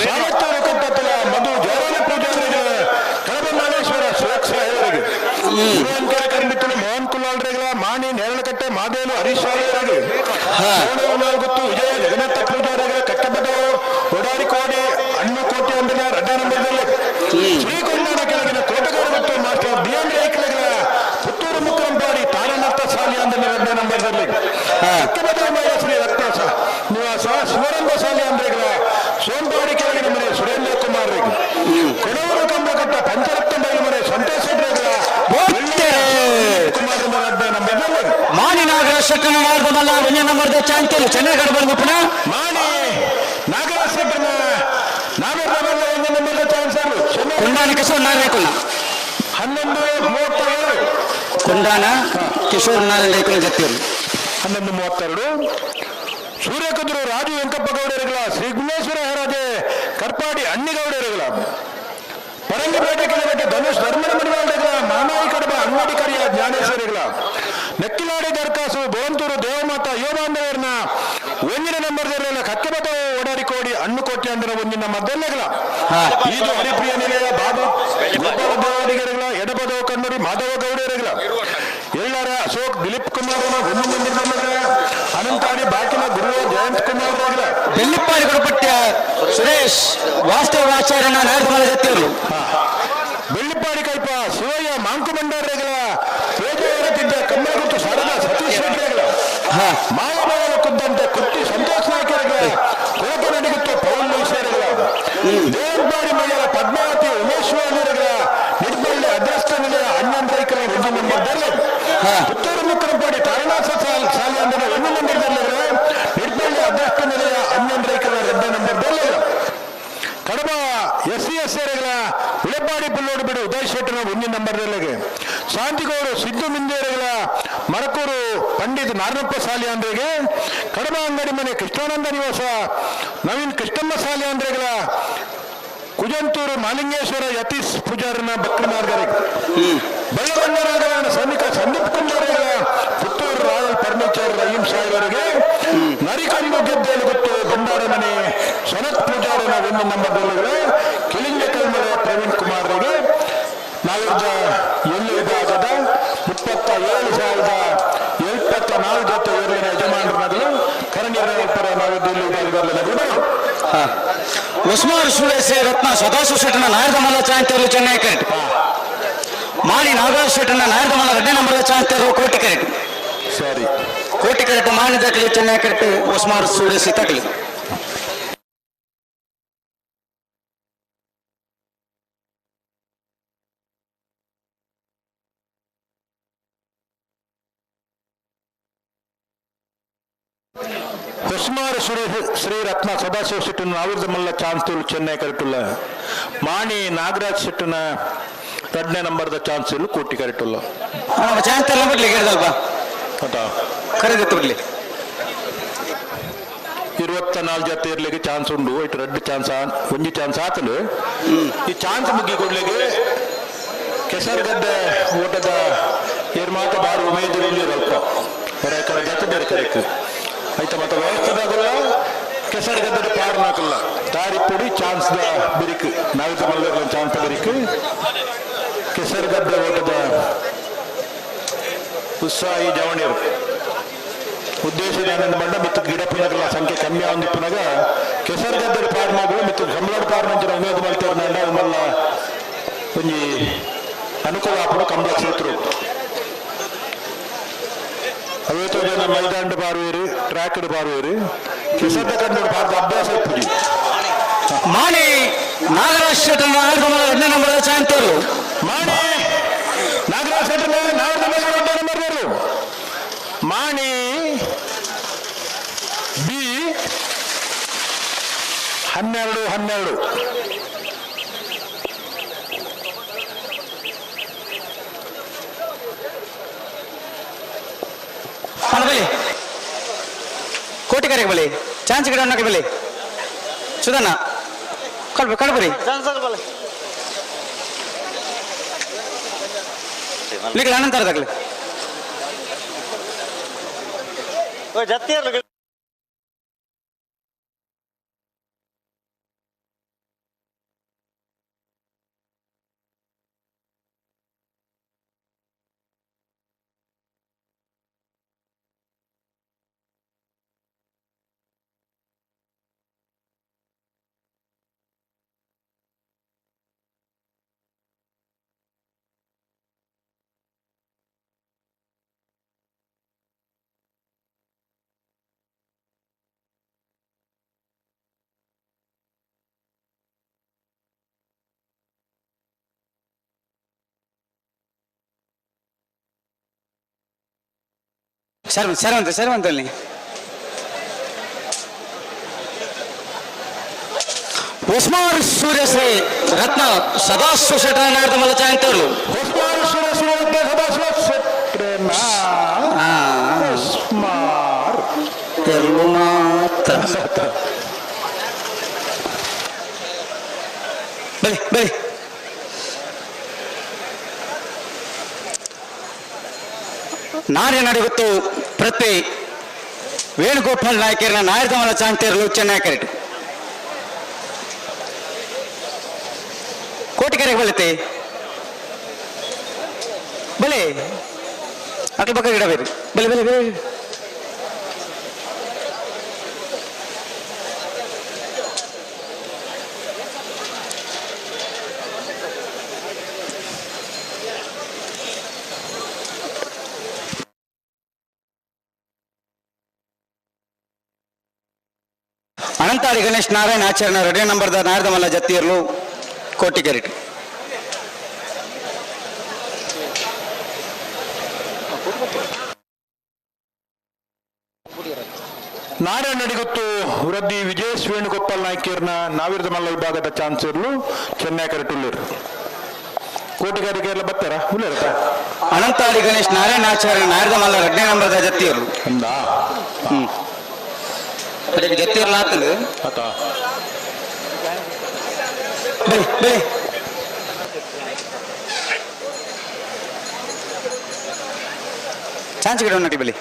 ಸಾಮತ್ತೂರು ಕಟ್ಟತ್ತಲ ಮಧು ಜಯರಾಮ ಪೂಜಾರಿಗಳ ಕಳಬ ಮಾಲೇಶ್ವರ ಸುರಕ್ಷ ಸಾಹೇಬರಿಗೆ ಶಿವಾಂಕರ ಕರ್ಮಿತ್ತಲು ಮೋಹನ್ ಕುಲಾಲ್ರೆಗಳ ಮಾಣಿ ನೇರಳಕಟ್ಟೆ ಮಾದೇಲು ಹರೀಶ್ ಸಾಹೇಬರಿಗೆ ಗೊತ್ತು ವಿಜಯ ಜಗನ್ನಾಥ ಪೂಜಾರಿಗಳ ಕಟ್ಟಬದವು ಒಡಾರಿಕೋಡಿ ಅಣ್ಣು ಕೋಟೆ ಅಂದಿನ ರಡ್ಡ ನಂಬರ್ದಲ್ಲಿ ಶ್ರೀಕೊಂಡನ ಕೆಳಗಿನ ಕೋಟಗಾರ ಮತ್ತು ಮಾಸ್ಟರ್ ಬಿ ಎನ್ ರೈಕ್ಲೆಗಳ ಪುತ್ತೂರು ಮುಕ್ಕಂಪಾಡಿ ತಾರನಾಥ ಸಾಲಿ ಅಂದಿನ ರಡ್ಡ ನಂಬರ್ದಲ್ಲಿ ಕಟ್ಟಬದವು ಶ್ರೀ ರತ್ನ ನಿವಾಸ ಶಿವರಂಗ ಸಾಲಿ ಅಂದ್ರೆಗಳ ಸೋಂಪಾಡಿ ಕೆಳಗಿನ ಮನೆ ಸುರೇಂದ್ರ ಕುಮಾರ್ ಕೊಡವೂರು ಕಂಬಕಟ್ಟ ಪಂಚರತ್ನ ಬೈಲು ಮನೆ ಸಂತೋಷ್ ಶೆಟ್ಟರೆಗಳ ಕುಮಾರ್ ರಡ್ಡ ನಂಬರ್ದಲ್ಲಿ ಮಾಣಿ ನಾಗರಾಜ್ ಶೆಟ್ಟನ ನಾಯಕಮಲ್ಲ ಒಂದೇ ನಂಬರ್ದ ಚಾಂತಿಯರು ಚೆನ್ನೈ ಬಂದು ಪುನಃ ಮಾಣಿ ನಾಗರಾಜ್ ಶೆಟ್ಟನ ನಾಗರಾಜ್ ಒಂದು ನಂಬರ್ದ ಚಾನ್ಸರ್ ಕೊಂಡಾನ ಕಿಶೋರ್ ನಾಗರೇಕುಲ 11:37 ಕೊಂಡಾನ ಕಿಶೋರ್ ನಾಗರೇಕುಲ ಜತ್ತಿಯವರು 11:32 ಸೂರ್ಯಕುದುರು ರಾಜು ವೆಂಕಪ್ಪ ಗೌಡರುಗಳ ಶ್ರೀ ಗುಳ್ಳೇಶ್ವರ ಹೆರಾಜೆ ಕರ್ಪಾಡಿ ಅಣ್ಣಿಗೌಡರುಗಳ ಪರಂಗಿಪೇಟೆ ಕೆಲವೆಟ್ಟೆ ಧನುಷ್ ಧರ್ಮನ ಮಡಿವಾಳಗಳ ಮಾನಾಯಿ ಕಡಬ ಅಂಗಡಿ ಕರಿಯ ಜ್ಞಾನೇಶ್ವರಿಗಳ ನೆಕ್ಕಿಲಾಡಿ ದರ್ಕಾಸು ಬೋಂತೂರು ದೇವಮಾತ ಯೋಗಾಂಧವರ್ನ ಒಂದಿನ ನಂಬರ್ದಲ್ಲೆಲ್ಲ ಕಕ್ಕೆಬತ ಓಡಾಡಿಕೋಡಿ ಅಣ್ಣು ಕೋಟಿ ಅಂದ್ರೆ ಒಂದಿನ ನಂಬರ್ದಲ್ಲೆಗಳ ಇದು ಹರಿಪ್ರಿಯ ನಿಲಯ ಬಾಬು ಗೋಪಾಲ ದೇವಾಡಿಗರುಗಳ ಎಡಬದವ ಕಣ್ಣೂರಿ ಮಾಧವ ಗೌಡರುಗಳ ಎಲ್ಲರ ಅಶೋಕ್ ದಿಲೀಪ್ ಕುಮಾರ್ ಒಂದು ನಂಬರ್ದಲ್ಲೆಗಳ ಅನಂತಾಡಿ ಬಾಕಿನ ಗುರುವ ಜಯಂತ್ ಕುಮಾರ್ ರಗಳ ಬೆಳ್ಳಿಪ್ಪಾಡಿ ಕೊಡಪಟ್ಟ ಸುರೇಶ್ ವಾಸ್ತವ ಆಚಾರ್ಯನ ನಾಯಕಮಲ್ಲ ಜತ್ತಿಯವರು ಬೆಳ್ಳಿಪ್ಪಾಡಿ ಕೈಪ ಶಿವಯ್ಯ ಮಾಂಕು ಭಂಡಾರಗಳ ಪೇಜಾವರ ತಿದ್ದ ಕಮ್ಮಲಗುತ್ತು ಶಾರದಾ ಸತೀಶ್ ಶೆಟ್ಟರೆಗಳ ಮಾಯಮಾಯನ ಕುದ್ದಂತೆ ಕುಟ್ಟಿ ಸಂತೋಷ್ ನಾಯ್ಕರಗಳ ಕೊಳಕೆ ನಡಿಗುತ್ತು ಪೌಲ್ ಮೈಸೂರುಗಳ ದೇವರಪಾಡಿ ಮೈಯರ ಪದ್ಮಾವತಿ ಉಮೇಶ್ ವಾಲಿಯರಗಳ ನಿಡ್ಬಳ್ಳಿ ಅದೃಷ್ಟ ನಿಲಯ ಅಣ್ಣನ್ ರೈಕರ ಒಂದು ನಂಬರ್ ದರ್ಲೆ ಪುತ್ತೂರು ಮುಕ್ಕನಪಾಡಿ ತಾರನಾಥ ಸಾಲಿ ಅಂದ್ರೆ ಒಂದು ನಂಬರ್ ದರ್ಲೆಗಳ ನಿಡ್ಬಳ್ಳಿ ಅದೃಷ್ಟ ನಿಲಯ ಅಣ್ಣನ್ ರೈಕರ ಎರಡು ನಂಬರ್ ದರ್ಲೆಗಳ ಕಡಬ ಎಸ್ ಸಿ ಎಸ್ ಗಳ ಉಳೆಪಾಡಿ ಪುಲ್ಲೋಡು ಬಿಡು ಉದಯ್ ಶೆಟ್ಟರ ಒಂದು ನಂಬರ್ದಲ್ಲಿಗೆ ಶಾಂತಿಗೌಡು ಸಿದ್ದು ಮಿಂದೇರುಗಳ ಮರಕೂರು ಪಂಡಿತ್ ನಾರನಪ್ಪ ಸಾಲಿಯಾಂದ್ರಿಗೆ ಕಡಬ ಅಂಗಡಿ ಮನೆ ಕೃಷ್ಣಾನಂದ ನಿವಾಸ ನವೀನ್ ಕೃಷ್ಣಮ್ಮ ಸಾಲಿಯಾಂದ್ರೆಗಳ ಕುಜಂತೂರು ಮಾಲಿಂಗೇಶ್ವರ ಯತೀಶ್ ಪೂಜಾರನ ಬಕ್ರಿ ಮಾರ್ಗರಿಗೆ ಬಳ್ಳಬಂಡರಾಗರಣ ಶ್ರಮಿಕ ಸಂದೀಪ್ ಕುಮಾರ್ಗಳ ಪುತ್ತೂರು ರಾಯಲ್ ಫರ್ನಿಚರ್ ರಹೀಂ ಸಾಹೇಬರಿಗೆ ನರಿಕಂಬು ಗೆದ್ದೇಲು ಗೊತ್ತು ಭಂಡಾರ ಮನೆ ಸನತ್ ಪೂಜಾರನ ಒಂದು ನಂಬರ್ದಲ್ಲಿಗಳ ಕಿಲಿಂಗ ಕಲ್ಮಳೆ ಪ್ರವೀಣ್ ಕುಮಾರ್ ಅವರಿಗೆ ನಾವಿದ್ದ ಎಲ್ಲಿ ವಿಭಾಗದ 37,074 ಜೊತೆ ಊರಿನ ಯಜಮಾನರು ಕರನಿರ್ಣಯಪರ ನಾವಿದ್ದ ಎಲ್ಲಿ ವಿಭಾಗದಲ್ಲಿ ಉಸ್ಮಾನ್ ಸುರೇಶ್ ರತ್ನ ಸದಾಶಿವ ಶೆಟ್ಟನ ನಾಯಕಮಲ್ಲ ಚಾಂತಿಯರು ಚೆನ್ನೈ ಕರೆಟ್ ಮಾಣಿ ನಾಗರಾಜ್ ಶೆಟ್ಟನ ನಾಯಕಮಲ್ಲ ಎರಡನೇ ನಂಬರ್ ಚಾಂತಿಯರು ಕೋಟಿ ಕರೆಟ್ ಸರಿ ಕೋಟಿ ಕರೆಟ್ ಮಾಣಿ ತಕಲಿ ಚೆನ್ನೈ ಕರೆಟ್ ಉಸ್ಮಾನ್ ಸುರೇಶ್ ತಕಲಿ ಹೊಸ್ಮಾರು ಶ್ರೀ ಶ್ರೀ ರತ್ನ ಸದಾಶಿವ ಶೆಟ್ಟನ ನಾವಿರ್ದ ಮಲ್ಲ ಚಾನ್ಸ್ ತುಳು ಚೆನ್ನೈ ಕರೆಟುಲ್ಲ ಮಾಣಿ ನಾಗರಾಜ್ ಶೆಟ್ಟನ ಎರಡನೇ ನಂಬರ್ದ ಚಾನ್ಸ್ ಇಲ್ಲು ಕೋಟಿ ಕರೆಟುಲ್ಲ ನಮ್ಮ ಚಾನ್ಸ್ ಎಲ್ಲ ಬಿಡ್ಲಿ ಕೇಳಿದಲ್ಪ ಆತಾ ಕರೆದಿತ್ತು ಬಿಡ್ಲಿ 24 ಜೊತೆ ಇರ್ಲಿಕ್ಕೆ ಚಾನ್ಸ್ ಉಂಡು ಇಟ್ಟು ರೆಡ್ ಚಾನ್ಸ್ ಒಂಜಿ ಚಾನ್ಸ್ ಆತಲು ಈ ಚಾನ್ಸ್ ಮುಗ್ಗಿ ಕೊಡ್ಲಿಕ್ಕೆ ಕೆಸರುಗದ್ದೆ ಓಟದ ಏರ್ಮಾತ ಬಾರು ಉಮೇದು ಅಲ್ಪ ಹೊರ ಕಡೆ ಜೊತೆ ಬೇರೆ ಕರೆಕ್ ಆಯ್ತಾ ಮತ್ತೆ ವ್ಯವಸ್ಥೆದಾಗಲ್ಲ ಕೆಸರುಗದ್ದೆ ಪಾರ್ ನಾಕಲ್ಲ ತಾರಿ ಪುಡಿ ಚಾನ್ಸ್ the ಬಿರಿಕ್ ನಾವಿತ ಮಲ್ಲ ಚಾನ್ಸ್ ಬಿರಿಕ್ ಕೆಸರುಗದ್ದೆ ಓಟದ ಉತ್ಸಾಹಿ ಜವಣಿಯರು ಉದ್ದೇಶದ ಆನಂದ ಬಂಡ ಮಿತ್ತು ಗಿಡಪುನಗಲ ಸಂಖ್ಯೆ ಕಮ್ಮಿ ಆವಂದಿಪ್ಪುನಗ ಕೆಸರುಗದ್ದೆಡ್ ಪಾರ್ನಾಗು ಮಿತ್ತು ಕಂಬಳಡ್ ಪಾರ್ನಂಚಿನ ಉಮೇದು ಮಲ್ತೇರ್ನಾಂಡ ಮಲ್ಲ ಒಂಜಿ ಅನುಕೂಲ ಆಪುಡು ಕಂಬಳ ಕ್ಷೇತ್ರ ಅವೇತೋ ಜನ ಮೈದಾಂಡ್ ಪಾರುವೇರು ಟ್ರ್ಯಾಕ್ಡ್ ಪಾರುವೇರು ಕೆಸರ್ದ ಕಂಡು ಪಾರ್ದ ಅಭ್ಯಾಸ ಇಪ್ಪುಜಿ ಮಾಣಿ ನಾಗರಾಜ್ ಶೆಟ್ಟನ ನಾಯಕಮಲ್ಲ ಎರಡನೇ ನಂಬರ್ ಚಾಂತಿಯರು ಮಾಣಿ ನಾಗರಾಜ್ ಶೆಟ್ಟನ ನಾಗರಾಜ್ ಎರಡನೇ ನಂಬರ್ ಮಾಣಿ ಬಿ 12 12 ಕೋಟಿಕರೆಗೆ ಬಲಿ ಚಾನ್ಸ್ ಗಿಡ ಬಲಿ ಸುಧಣ್ಣ ಕಡ್ಬ ಕಡ್ಬರಿ ನಿಖಿಲ್ ಅನಂತರದಾಗಲಿ ಸರ್ ಸರ್ ಸರ್ವಂತಲ್ಲಿ ಉಸ್ಮಾನ್ ಸೂರ್ಯಶ್ರೀ ರತ್ನ ಸದಾಶಿವ ಶೆಟ್ಟರ ನಾಡ್ದ ಮಲ್ಲ ಚಾಂತರು ಉಸ್ಮಾನ್ ಸೂರ್ಯಶ್ರೀ ರತ್ನ ಸದಾಶಿವ ಶೆಟ್ಟರನ ಉಸ್ಮಾರ್ ಎಲ್ಲು ಮಾತ್ರ ಬಲಿ ಬಲಿ ನಾನೇ ನಡೆಯುತ್ತು ಪ್ರತಿ ವೇಣುಗೋಪಾಲ್ ನಾಯಕರನ್ನ ನಾಯಕಮಲ ಚಾಂತೇರಲು ಚೆನ್ನೈ ಕರೆಟ್ ಕೋಟಿಕೆರೆಗೆ ಬಲತೆ ಬಲೆ ಅಕ್ಕ ಪಕ್ಕ ಗಿಡ ಬೇರೆ ಬಲೆ ಬಲೆ ಬಲೆ ಅನಂತಾಡಿ ಗಣೇಶ್ ನಾರಾಯಣ ಆಚರಣ ರೆಡಿ ನಂಬರ್ದ ನಾರದಮಲ್ಲ ಜತ್ತಿಯರ್ಲು ಕೋಟಿಕೆರೆಟ್ ನಾರಾಯಣ ನಡಿಗುತ್ತು ವೃದ್ಧಿ ವಿಜಯೇಶ್ ವೇಣುಗೋಪಾಲ್ ನಾಯ್ಕರ್ನ ನಾವಿರದ ಮಲ್ಲ ವಿಭಾಗದ ಚಾನ್ಸರ್ಲು ಚೆನ್ನೈ ಕರೆಟುಳ್ಳೂರು ಕೋಟಿಗಾರಿಕೆ ಎಲ್ಲ ಬರ್ತಾರ ಉಳ್ಳೇರತ್ತ ಅನಂತಾಡಿ ಗಣೇಶ್ ನಾರಾಯಣ ಆಚಾರ್ಯ ನಾರದಮಲ್ಲ ಎರಡನೇ ನಂಬರ್ದ ಜತ್ತಿಯರ್ಲು ಅಂದಾ ಜತ್ತಿಯರ್ಲ ಆತಂದು ಆತ ಬಲಿ ಬಲಿ ಚಾನ್ಸ್ ಗಿಡ ನಟಿ ಬಲಿ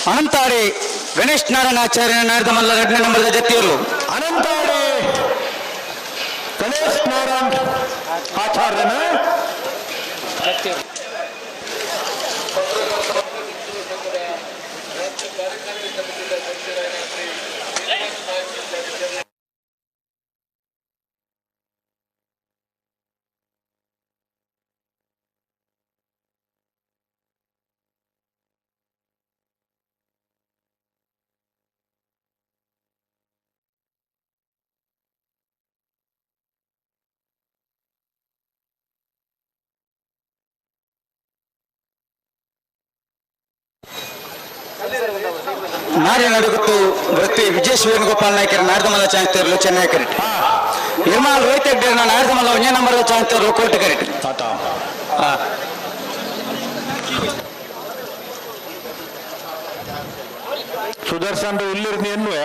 ಅನಂತಾಡಿ ಗಣೇಶ್ ನಾರಾಯಣ ಆಚಾರ್ಯ ನಾರದಮಲ್ಲ ಎರಡನೇ ನಂಬರ್ದ ಜತ್ತಿಯರ್ಲು ಅನಂತಾಡಿ ಗಣೇಶ್ ನಾರಾಯಣ್ ಆಚಾರ್ಯನ ನಾರ್ಯ ನಡುಗುತ್ತು ವೃತ್ತಿ ವಿಜಯ್ ವೇಣುಗೋಪಾಲ್ ನಾಯ್ಕರ್ ನಾರದಮಲ್ಲ ಚಾನ್ಸರ್ಲು ಚೆನ್ನೈ ಕರೆಟ್ ನಿರ್ಮಲ್ ರೋಹಿತ್ ಹೆಗ್ಡೆ ನಾರದಮಲ್ಲ ಒಂದೇ ನಂಬರ್ ಚಾನ್ಸರ್ಲು ಕೋಟೆ ಕರೆಟ್ ಆತ ಸುದರ್ಶನ್ ಉಲ್ಲಿರ್ನಿ ಎನ್ನುವೆ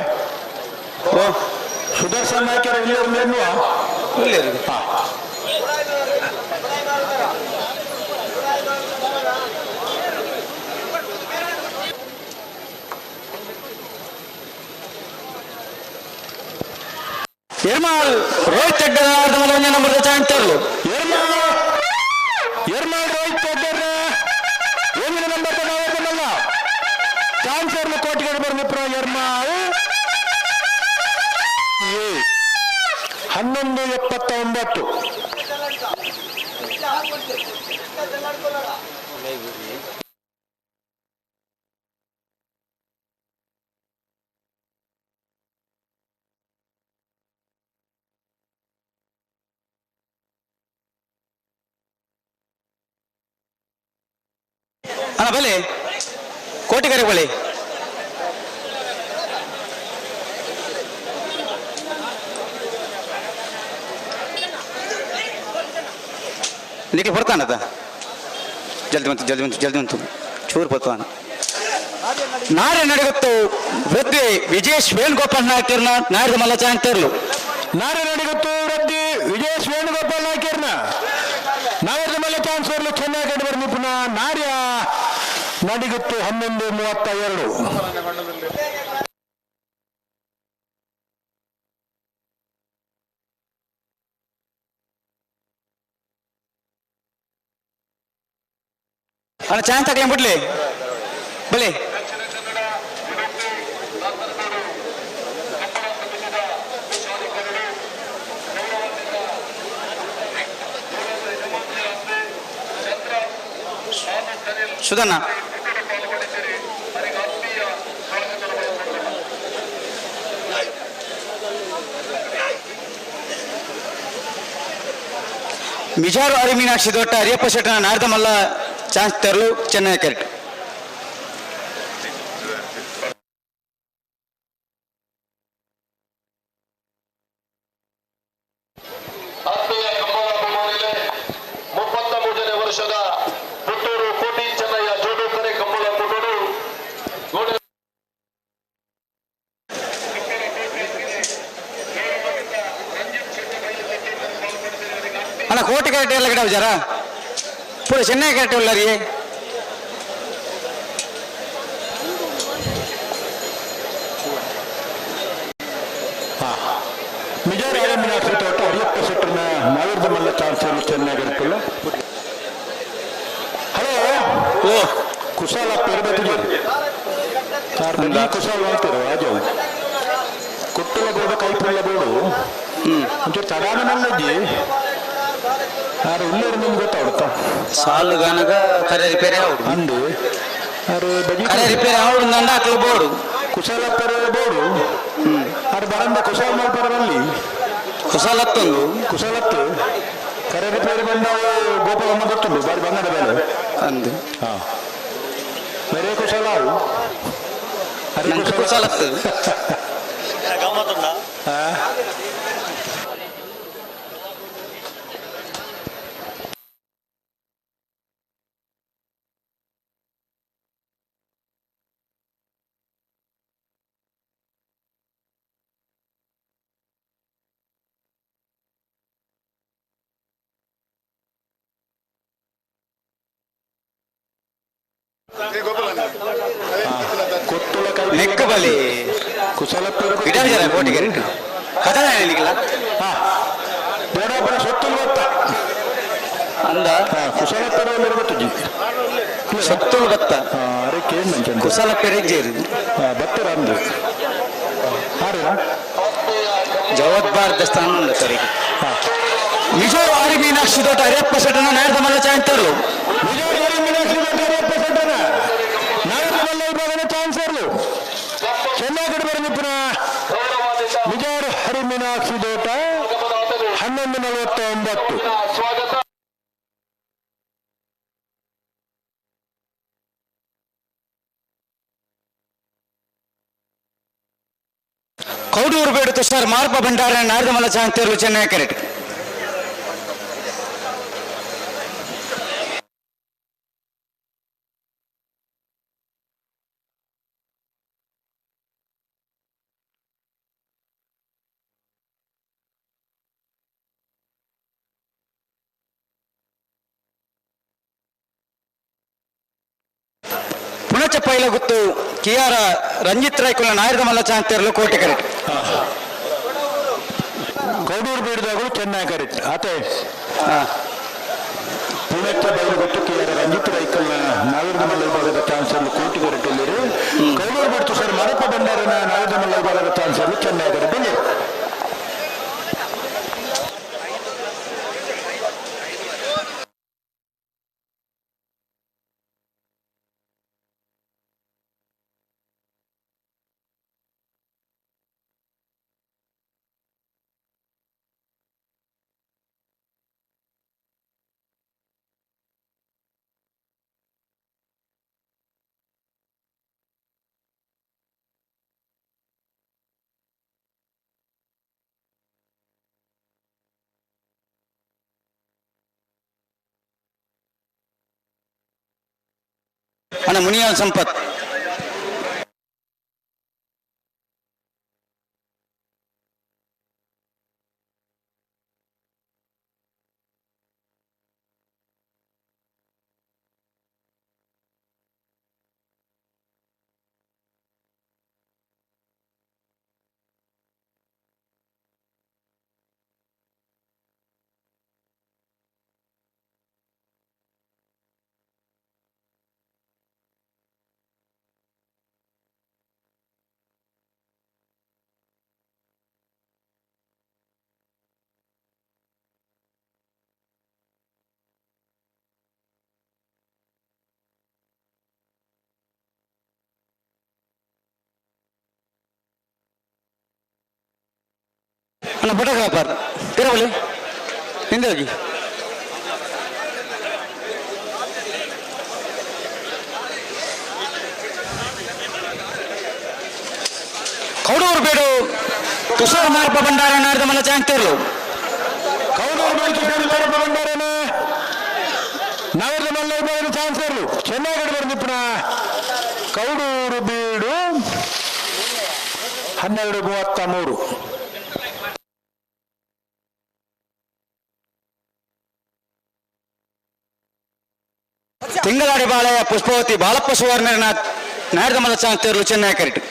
ಓ ಸುದರ್ಶನ್ ನಾಯ್ಕರ ಉಲ್ಲಿರ್ನಿ ಎನ್ನುವ ಉಲ್ಲಿರ್ನಿ. ಹಾ ನಿರ್ಮಲ್ ರೋಹಿತ್ ಹೆಗ್ಡೆ ನಾರದಮಲ್ಲ ಒಂದೇ ನಂಬರ್ ಚಾನ್ಸರ್ಲು ಎರ್ಮಾಲ್ ರೋಹಿತ್ ಹೆಗ್ಡೆ ಒಂದನೇ ಕೋಟಿಗೆ ಬರ್ನಿಪ್ರ ಎರ್ಮಾವು 11:79. ಅಣ್ಣ ಬಲೆ ಕೋಟಿಗರೆ ಬಳಿ ನಿಖಿಲ್ ಬರ್ತಾನದ ಜಲ್ದಿ ಬಂತು ಜಲ್ದಿ ಬಂತು ಜಲ್ದಿ ಬಂತು ಚೂರು ಬರ್ತಾನ. ನಾಳೆ ನಡೆಯುತ್ತು ವೃದ್ಧಿ ವಿಜೇಶ್ ವೇಣುಗೋಪಾಲ್ ನಾಯ್ಕರ್ನ ನಾಡಿದ ಮಲ್ಲ ಚಾಂತರ್ಲು. ನಾಳೆ ನಡೆಯುತ್ತು ವೃದ್ಧಿ ವಿಜೇಶ್ ವೇಣುಗೋಪಾಲ್ ನಾಯ್ಕರ್ನ ನಾಡಿದ ಮಲ್ಲ ಚಾನ್ಸರ್ಲು ಚೆನ್ನಾಗಿ ಬರ್ನಿ ಪುನಃ ನಾರ್ಯ ನಡಿಗುತ್ತು 11:32. ಅಣ್ಣ ಚಾನ್ಸ್ ಹಾಕ್ಲಿ ಬಿಡ್ಲಿ ಬಲಿ. ಸುಧಣ್ಣ ಮಿಜಾರು ಅರಿ ಮೀನಾಕ್ಷಿ ದೊಟ್ಟ ಹರಿಯಪ್ಪ ಶೆಟ್ಟನ ನಾಡ್ದ ಮಲ್ಲ ಚಾನ್ಸ್ ತರಲು ಚೆನ್ನೈ ಕರೆಕ್ಟ್. ಆತ್ಮೀಯ ಕಂಬಳ ಅಭಿಮಾನಿಗಳೇ, 33ನೇ ವರ್ಷದ ಪುತ್ತೂರು ಕೋಟಿ ಚೆನ್ನಯ್ಯ ಜೋಡುಕರೆ ಕಂಬಳ ಕೂಟಡು ಗೋಡೆ ಅಣ್ಣ ಕೋಟಿ ಕರೆಕ್ಟ್ ಎಲ್ಲ ಗಿಡ ವಿಚಾರ ಪೂರ ಚೆನ್ನೈ ಕರೆಕ್ಟ್ ಉಳ್ಳರಿ. ಮಿಜಾರ್ ಅರಿ ಮೀನಾಕ್ಷಿ ತೋಟ ಹರಿಯಪ್ಪ ಶೆಟ್ಟರ್ನ ನಾವಿರ್ದ ಮಲ್ಲ ಚಾನ್ಸರ್ ಚೆನ್ನಾಗಿ ಇರ್ತಲ್ಲ. ಹಲೋ ಓ ಕುಶಾಲ ಪೇರ್ಬತ್ತಿಗೆ ಕುಶಾಲ ಅಂತೀರು ರಾಜವು ಕೊಟ್ಟಲ ಬೋಡು ಕೈಪುಳ್ಳ ಬೋಡು ಒಂಚೂರು ತಡಾನ ಮಲ್ಲಜ್ಜಿ ಆರು ಉಳ್ಳೇರು ನಿಮ್ಗೆ ಗೊತ್ತಾಗುತ್ತಾ ಸಾಲು ಗನಗ ಕರೆ ರಿಪೇರಿ ಆవుಡು ಅಂದು ಆರು ಬಜಿ ಕರೆ ರಿಪೇರಿ ಆవుಡು ನಂಡ ಅಕ್ಲು ಬೋಡು ಕುಶಾಲಪ್ಪರ ಬೋಡು ಆರು ಬರಂದ ಕುಶಾಲ ಮಲ್ಪರದಲ್ಲಿ ಕುಶಾಲತ್ತೊಂದು ಕುಶಾಲತ್ತು ಕರೆ ರಿಪೇರಿ ಬಂದವು ಗೋಪಾಲಮ್ಮ ಗೊತ್ತುಂಟು ಬಾರಿ ಬಂಗಡ ಬೇಲೆ ಅಂದು ಹಾ ಬೇರೆ ಕುಶಾಲ ಅವು ಅರೆ ನಂಗೆ ಕುಶಾಲತ್ತು ಹಾ ನೆಕ್ಕ ಬಲಿ ಕುಶಲಪ್ಪರು ಗಿಡ ಜನ ಕೋಟಿ ಕರೆಕ್ಟ್ ಕಥೆ ಹೇಳಿಕ್ಕಿಲ್ಲ ಬೇಡಪ್ಪನ ಸೊತ್ತುಲು ಗೊತ್ತ ಅಂದ ಕುಶಲಪ್ಪರು ಗೊತ್ತು ಸೊತ್ತುಲು ಗೊತ್ತ ಅರೆ ಕೇಳಿ ಮಂಚ ಕುಶಲಪ್ಪರಿಗೆ ಜೇರು ಬತ್ತರ ಅಂದು ಆರೇನಾ ಜವಾಬ್ದಾರ ದೇವಸ್ಥಾನ ಉಂಡು ಸರಿ ನಿಜವಾದ ಆರಿ ಮೀನಾಕ್ಷಿ ದೊಡ್ಡ ಹರಿಯಪ್ಪ ಶೆಟ್ಟನ ನಾಡ್ದ ಮಲ್ಲ ಚಾಂತರ್ಲು. ನಿಜವಾದ ಹರಿ ಮೀನಾಕ್ಷಿ ದೊಡ್ಡ ಹರಿಯಪ್ಪ ಶೆಟ್ಟನ ನಾಡ್ದ ಮಲ್ಲ ವಿಭಾಗದ ಚಾನ್ಸರ್ಲು ಚೆನ್ನಾಗಿ ಬರಲಿಪ್ಪನ ನಿಜವಾದ ಹರಿ ಮೀನಾಕ್ಷಿ ದೋಟ 11:49. ಸ್ವಾಗತ. ಕೌಡೂರು ಬೇಡು ತುಷಾರ್ ಮಾರ್ಪ ಭಂಡಾರ ನಾಡ್ದ ಮಲ್ಲ ಚಾಂತರ್ಲು ಚೆನ್ನೈ ಕರೆಕ್ಟ್. ಪುಣಚ ಪೈಲಗುತ್ತು ಕಿಯಾರ ರಂಜಿತ್ ರಾಯ್ಕುಲ ನಾಯರ್ದ ಮಲ್ಲ ಚಾಂತರ್ಲು ಕೋಟೆ ಕರೆಕ್ಟ್. ಕೌಡೂರು ಬೇಡದಾಗಲೂ ಚೆನ್ನಾಗಿ ಕರೆಕ್ಟ್ ಆತೆ. ಪುಣೆತ್ತ ಬೈಲುಗೊತ್ತು ಕೆ ಆರ್ ರಂಜಿತ್ ರೈಕಲ್ನ ನಾವಿರದ ಮಲ್ಲ ವಿಭಾಗದ ಚಾನ್ಸರ್ ಕೋಟಿ ಕೊರಟುಳ್ಳೇರು. ಕೌಡೂರು ಬಿಡ್ತು ಸರ್ ಮರಪ್ಪ ಭಂಡಾರನ ನಾವಿರದ ಮಲ್ಲ ವಿಭಾಗದ ಚಾನ್ಸರ್ ಚೆನ್ನೈ ಕರೆಟುಳ್ಳೇರು. ಅಣ್ಣ ಮುನಿಯಾಲ್ ಸಂಪತ್. ಅಣ್ಣ ಫೋಟೋಗ್ರಾಫರ್ ತಿರುವಳಿ ಹಿಂದೆ ಹೋಗಿ. ಕೌಡೂರು ಬೇಡು ತುಷಾರ್ ಮಾರಪ್ಪ ಭಂಡಾರ ನಾಡ್ದ ಮಲ್ಲ ಚಾಂಗ್ತಿರ್ಲು. ಕೌಡೂರು ಬೇಡು ತುಷಾರ್ ಮಾರಪ್ಪ ಭಂಡಾರನ ನಾವಿರದ ಮಲ್ಲ ವಿಭಾಗದ ಚಾನ್ಸರ್ಲು ಚೆನ್ನೈ ಕಡೆ ಬಂದಿಪ್ಪನ ಕೌಡೂರು ಬೀಡು 12:33. ತಿಂಗಳಾಡಿ ಬಾಳೆಯ ಪುಷ್ಪವತಿ ಬಾಳಪ್ಪ ಸುವರ್ಣ ನಾಡ್ದ ಮಲ್ಲ ಚಾಂಗ್ತಿರ್ಲು ಚೆನ್ನೈ ಕರೆಕ್ಟ್.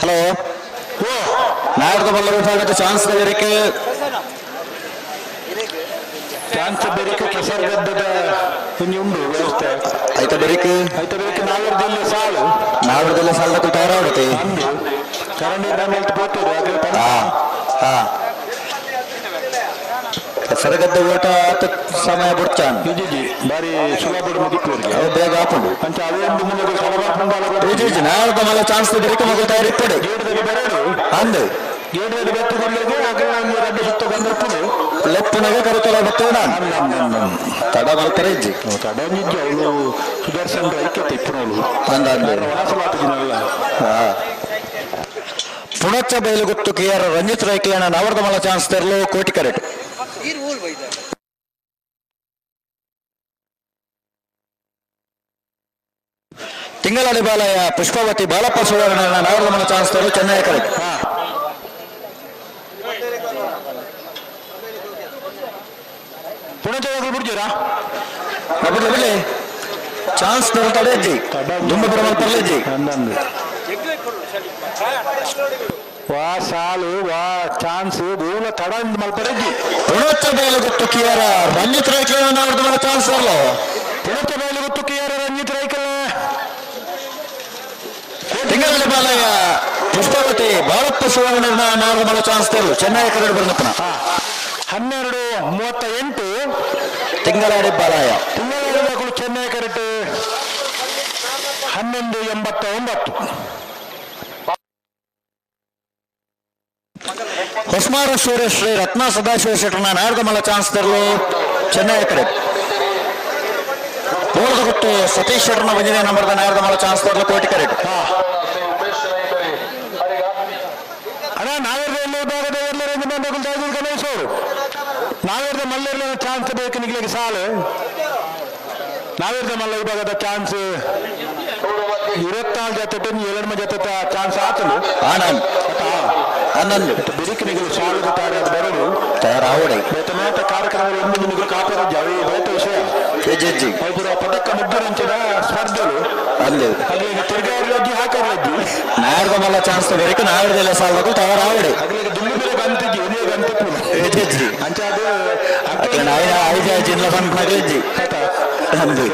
ಹಲೋ, ನಾಡ್ದ ಬಲ್ಲ ವಿಭಾಗದ ಚಾನ್ಸ್ ಬೇರಿಕೆ ಚಾನ್ಸ್ ಬೇರಿಕೆ ಕೆಸರುಗದ್ದದ ಒಂಜಿ ಉಂಡು ವ್ಯವಸ್ಥೆ ಐತ ಬೇರಿಕೆ ಐತ ಬೇರಿಕೆ ನಾವರ್ದೆಲ್ಲ ಸಾಲು ನಾವರ್ದೆಲ್ಲ ಸಾಲದ ತಯಾರಾಗುತ್ತೆ. ಚರಂಡಿ ಮೇಲೆ ಪೋತದೆ. ಹಾ ಹಾ ಕೆಸರುಗದ್ದೆ ಓಟ ಸಮಯ ಬುಡ್ಚಾನ್ ಬಾರಿ ಸುಲಭ ಮುಗಿಪುರಿಗೆ ಅವು ಬೇಗ ಆಪುಂಡು. ಅಂಚ ಅವೊಂದು ಮುಂದೆ ಸಲಭ. ಇಜ್ಜಿ ನಾಡ್ದ ಮಲ್ಲ ಚಾನ್ಸ್ ಬೇರಿಕೆ ಮಗಳು ತಯಾರಿಪ್ಪಡೆ ಬರಡು ಅಂದು ಗೇಟಲ್ಲಿ ಬೆತ್ತುಕೊಳ್ಳೋದು ರಡ್ಡು ಸುತ್ತ ಬಂದಿರ್ತದೆ. ಲೆಪ್ಪುನಗ ಕರುತಲ ಬತ್ತೋಣ ತಡ ಮಲ್ಪರೆ ಇಜ್ಜಿ. ತಡ ಒಂಜಿಜ್ಜಿ ಅವಳು ಸುದರ್ಶನ್ ಐಕ್ಯತೆ ಇಪ್ಪುನವಳು ಅಂದ ಅಂದ ವನಸಲಾಪುಜಿನಲ್ಲ. ಪುಣಚ ಬೈಲುಗುತ್ತು ಕೆ ಆರ್ ರಂಜಿತ್ ರೈಕ್ಲೇನ ನವರ್ದ ಮಲ್ಲ ಚಾನ್ಸ್ ತೆರಲು ಕೋಟಿ ಕರೆಟ್. ತಿಂಗಳಾಡಿ ಬಾಲಯ್ಯ ಪುಷ್ಪಾವತಿ ಬಾಲಪ್ಪ ಸುವರ್ಣ ನವರ್ದ ಮಲ್ಲ ಚಾನ್ಸ್ ತೆರಲು ಚೆನ್ನೈ ಕರೆಟ್. ಪುಣಚ ಬಿಡ್ತೀರಾ? ಬಿಡ್ಲಿ ಬಿಡ್ಲಿ ಚಾನ್ಸ್ ತಡೆ ಇಜ್ಜಿ ದುಂಬ ಬರ ಮಲ್ಪರ್ಲೆ ಇಜ್ಜಿ. ಅಂದಂದು ವಾ ಸಾಲು ವಾ ಚಾನ್ಸ್ ಬೂಲ ತಡ ಮಲ್ಪರೆಜ್ಜಿ. ಪುಣಚ ಬೈಲುಗುತ್ತು ಕೆ ಆರ್ ರಂಜಿತ್ ರೈಕ್ಲೇನ ನವರ್ದ ಮಲ್ಲ ಚಾನ್ಸ್ ತರಲು. ಪುಣಚ ಬೈಲುಗುತ್ತು ಕೆ ಆರ್ ರಂಜಿತ್ ರೈಕಲ್. ತಿಂಗಳಲ್ಲಿ ಬಾಲಯ್ಯ ಪುಷ್ಪಾವತಿ ಬಾಲಪ್ಪ ಸುವರ್ಣ ನವರ್ದ ಮಲ್ಲ ಚಾನ್ಸ್ ತರಲು ಚೆನ್ನೈ ಕರೆಡು ಬಂದಪ್ಪನ. 12:38. ತಿಂಗಳಾಡಿ ಬಾಲಯ್ಯ ತಿಂಗಳಾಡಿ ಮಕ್ಕಳು ಚೆನ್ನೈ ಕರೆಕ್ಟ್ 11:89. ಹೊಸ್ಮಾರು ಸೂರ್ಯಶ್ರೀ ರತ್ನ ಸದಾಶಿವ ಶೆಟ್ಟರ್ನ ನಾಡ್ದ ಮಲ್ಲ ಚಾನ್ಸ್ ತರಲು ಚೆನ್ನೈ ಕಡೆ. ಬೋಳದಗುತ್ತು ಸತೀಶ್ ಶೆಟ್ಟರ್ನ ಬಂದಿದೆ ನಂಬರ್ದ ನಾಡ್ದ ಮಲ್ಲ ಚಾನ್ಸ್ ತರಲು ಕೋಟಿ ಕರೆಕ್ಟ್. ಚಾನ್ಸ್ ಬೇಕು ನಿಗ್ಲಿಕ್ಕೆ ಸಾಲು. ನಾವಿರ್ದ ಮಲ್ಲ ವಿಭಾಗದ ಚಾನ್ಸ್ 24 ಜೊತೆ 7 ಜೊತೆ ಚಾನ್ಸ್ ಆತಲು. ಆನಂದ್ ಹನ್ನೊಂದು ಬಿರಿಕ್ ನಿಗಲು ಸಾಲು ತಯಾರಾದ ಬರಡು ತಯಾರಾವಡೆ ಬೇತ ಮಾತ ಕಾರ್ಯಕ್ರಮ ಒಂದು ನಿಗಲು ಕಾಪಾಡ ಜಾವಿ ಬೇತ ವಿಷಯ ಹೆಜ್ಜೆಜ್ಜಿ ಒಬ್ಬರ ಪದಕ ಮುಗ್ಗರಂಚಿನ ಸ್ಪರ್ಧೆಲು ಅಂದು ಅಲ್ಲಿಗೆ ತಿರ್ಗಾರ್ಲಜ್ಜಿ ಹಾಕರ್ಲಜ್ಜಿ ನಾಯರ್ದ ಮಲ್ಲ ಚಾನ್ಸ್ ಬೇಕು ನಾವಿರ್ದೆಲ್ಲ ಸಾಲಬೇಕು ತಯಾರಾವಡೆ ಅಗ್ಲಿಗೆ ದುಂಡು ಮೇಲೆ ಗಂತಿಜ್ಜಿ ಒಂದೇ ಗಂತಿಪ್ಪು ಹೆಜ್ಜೆಜ್ಜಿ ಅಂಚ ಅದು ಅಕ್ಲೆ ನಾಯಿನ ಐದು ಐದು ಜಿಲ್ಲ ಬಂದ್ ಅಂದು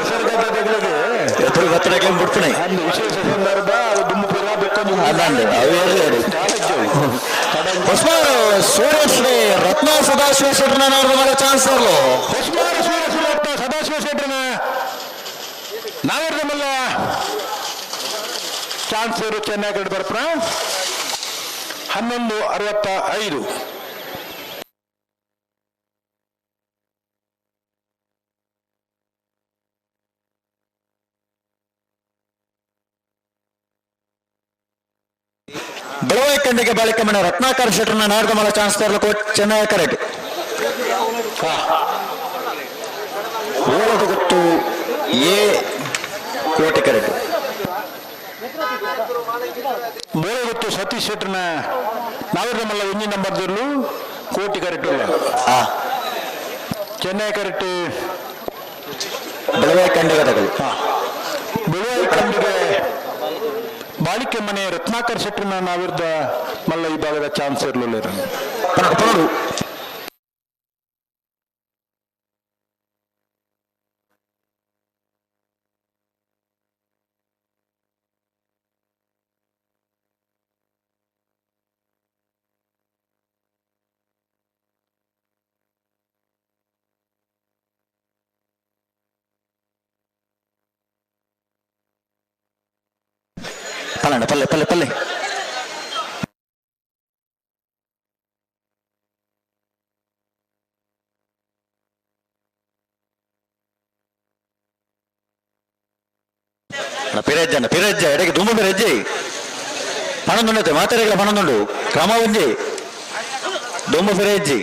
ಎದುರು ಬತ್ತಡಕ್ಕೆ ಬಿಡ್ಪಣೆ ಅಂದು ವಿಶೇಷ ಸಂದರ್ಭ ಅದು ದುಂಬು ಪೂರ ಬೆಕ್ಕೊಂದು ಅದಂಡು ಅವು ಹೇಳಿ ಹೊಸ್ಮಾರು ಸೂರ್ಯಶ್ರೀ ರತ್ನ ಸದಾಶಿವ ಶೆಟ್ಟರ್ನ ಮೇಲೆ ಚಾನ್ಸ್ ತರಲು. ಹೊಸ್ಮಾರು ಸೂರ್ಯಶ್ರೀ ರತ್ನ ಸದಾಶಿವ ಶೆಟ್ಟರ್ನ ನಾವಿರ್ದ ಮಲ್ಲ ಚಾನ್ಸ್ ಚೆನ್ನೈ ಕಡೆ ಬರ್ಪಣ. 11:65. ಬೆಳವಾಯಿ ಕಂಡಿಗೆ ಬಾಳಿಕೆ ಮನೆ ರತ್ನಾಕರ್ ಶೆಟ್ಟರ್ನ ನಾಡ್ದ ಮಲ್ಲ ಚಾನ್ಸ್ ತರಲು ಕೋಟ್ ಚೆನ್ನೈ ಕರೆಕ್ಟ್. ಗೊತ್ತು ಎ ಕೋಟೆ ಕರೆಕ್ಟ್. ಬೋಳಗುತ್ತು ಸತೀಶ್ ಶೆಟ್ಟರ್ನ ನಾವಿರ್ದ ಮಲ್ಲ ಒಂಜಿ ನಂಬರ್ ದಿರ್ಲು ಕೋಟಿ ಕರೆಕ್ಟ್ ಇಲ್ಲ. ಚೆನ್ನೈ ಕರೆಕ್ಟ್. ಬೆಳವಾಯಿ ಕಂಡಿಗೆ ತಗಲಿ. ಬೆಳವಾಯಿ ಕಂಡಿಗೆ ಬಾಳಿಕೆ ಮನೆ ರತ್ನಾಕರ್ ಶೆಟ್ಟರ್ನ ನಾವಿರ್ದ ಮಲ್ಲ ಈ ಭಾಗದ ಚಾನ್ಸ್ ಇರಲಿಲ್ಲ. ಪಲ್ಲಣ್ಣ ಪಲ್ಲೆ ಪಲ್ಲೆ ಪಲ್ಲೆ ಪಿರಜ್ಜನ ಪಿರಜ್ಜ ಎಡೆಗೆ ದುಂಬು ಪಿರಜ್ಜಿ ಪಣೊಂದುಂಡತೆ ಮಾತೆರೆಗಳ ಪಣೊಂದುಂಡು ಕ್ರಮ ಒಂಜಿ ದುಂಬು ಪಿರಜ್ಜಿ.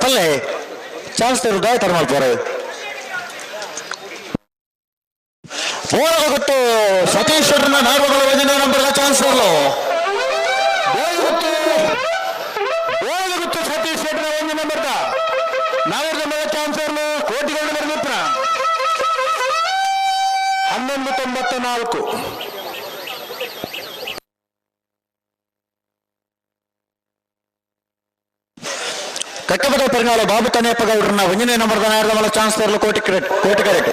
ಪಲ್ಲೆ ಚಾನ್ಸ್ ತರು ದಾಯ ತರ ಮಲ್ಪೋರೆ ಗೊತ್ತು ಸತೀಶ್ ಶೆಟ್ಟರ್ನ ನಾಡುಗಳ ಒಂದನೇ ನಂಬರ್ ಚಾನ್ಸ್ ತರಲು. ಗೊತ್ತು ಸತೀಶ್ ಶೆಟ್ಟರ್ನ ಒಂದು ನಂಬರ್ ನಾವಿರ್ದ ಮೇಲೆ ಚಾನ್ಸ್ ಇರಲು ಕೋಟಿಗಳು ಬರ್ಲಿಪ್ಪ. 11:94. ಕಟ್ಟಬದ ಪೆರಂಗಾಲ ಬಾಬು ತನೇಪ್ಪ ಗೌಡ್ರನ್ನ ಒಂದನೇ ನಂಬರ್ ನಾಯರ್ದ ಮೇಲೆ ಚಾನ್ಸ್ ತರಲು ಕೋಟಿ ಕರೆಕ್ಟ್ ಕೋಟಿ ಕರೆಕ್ಟ್.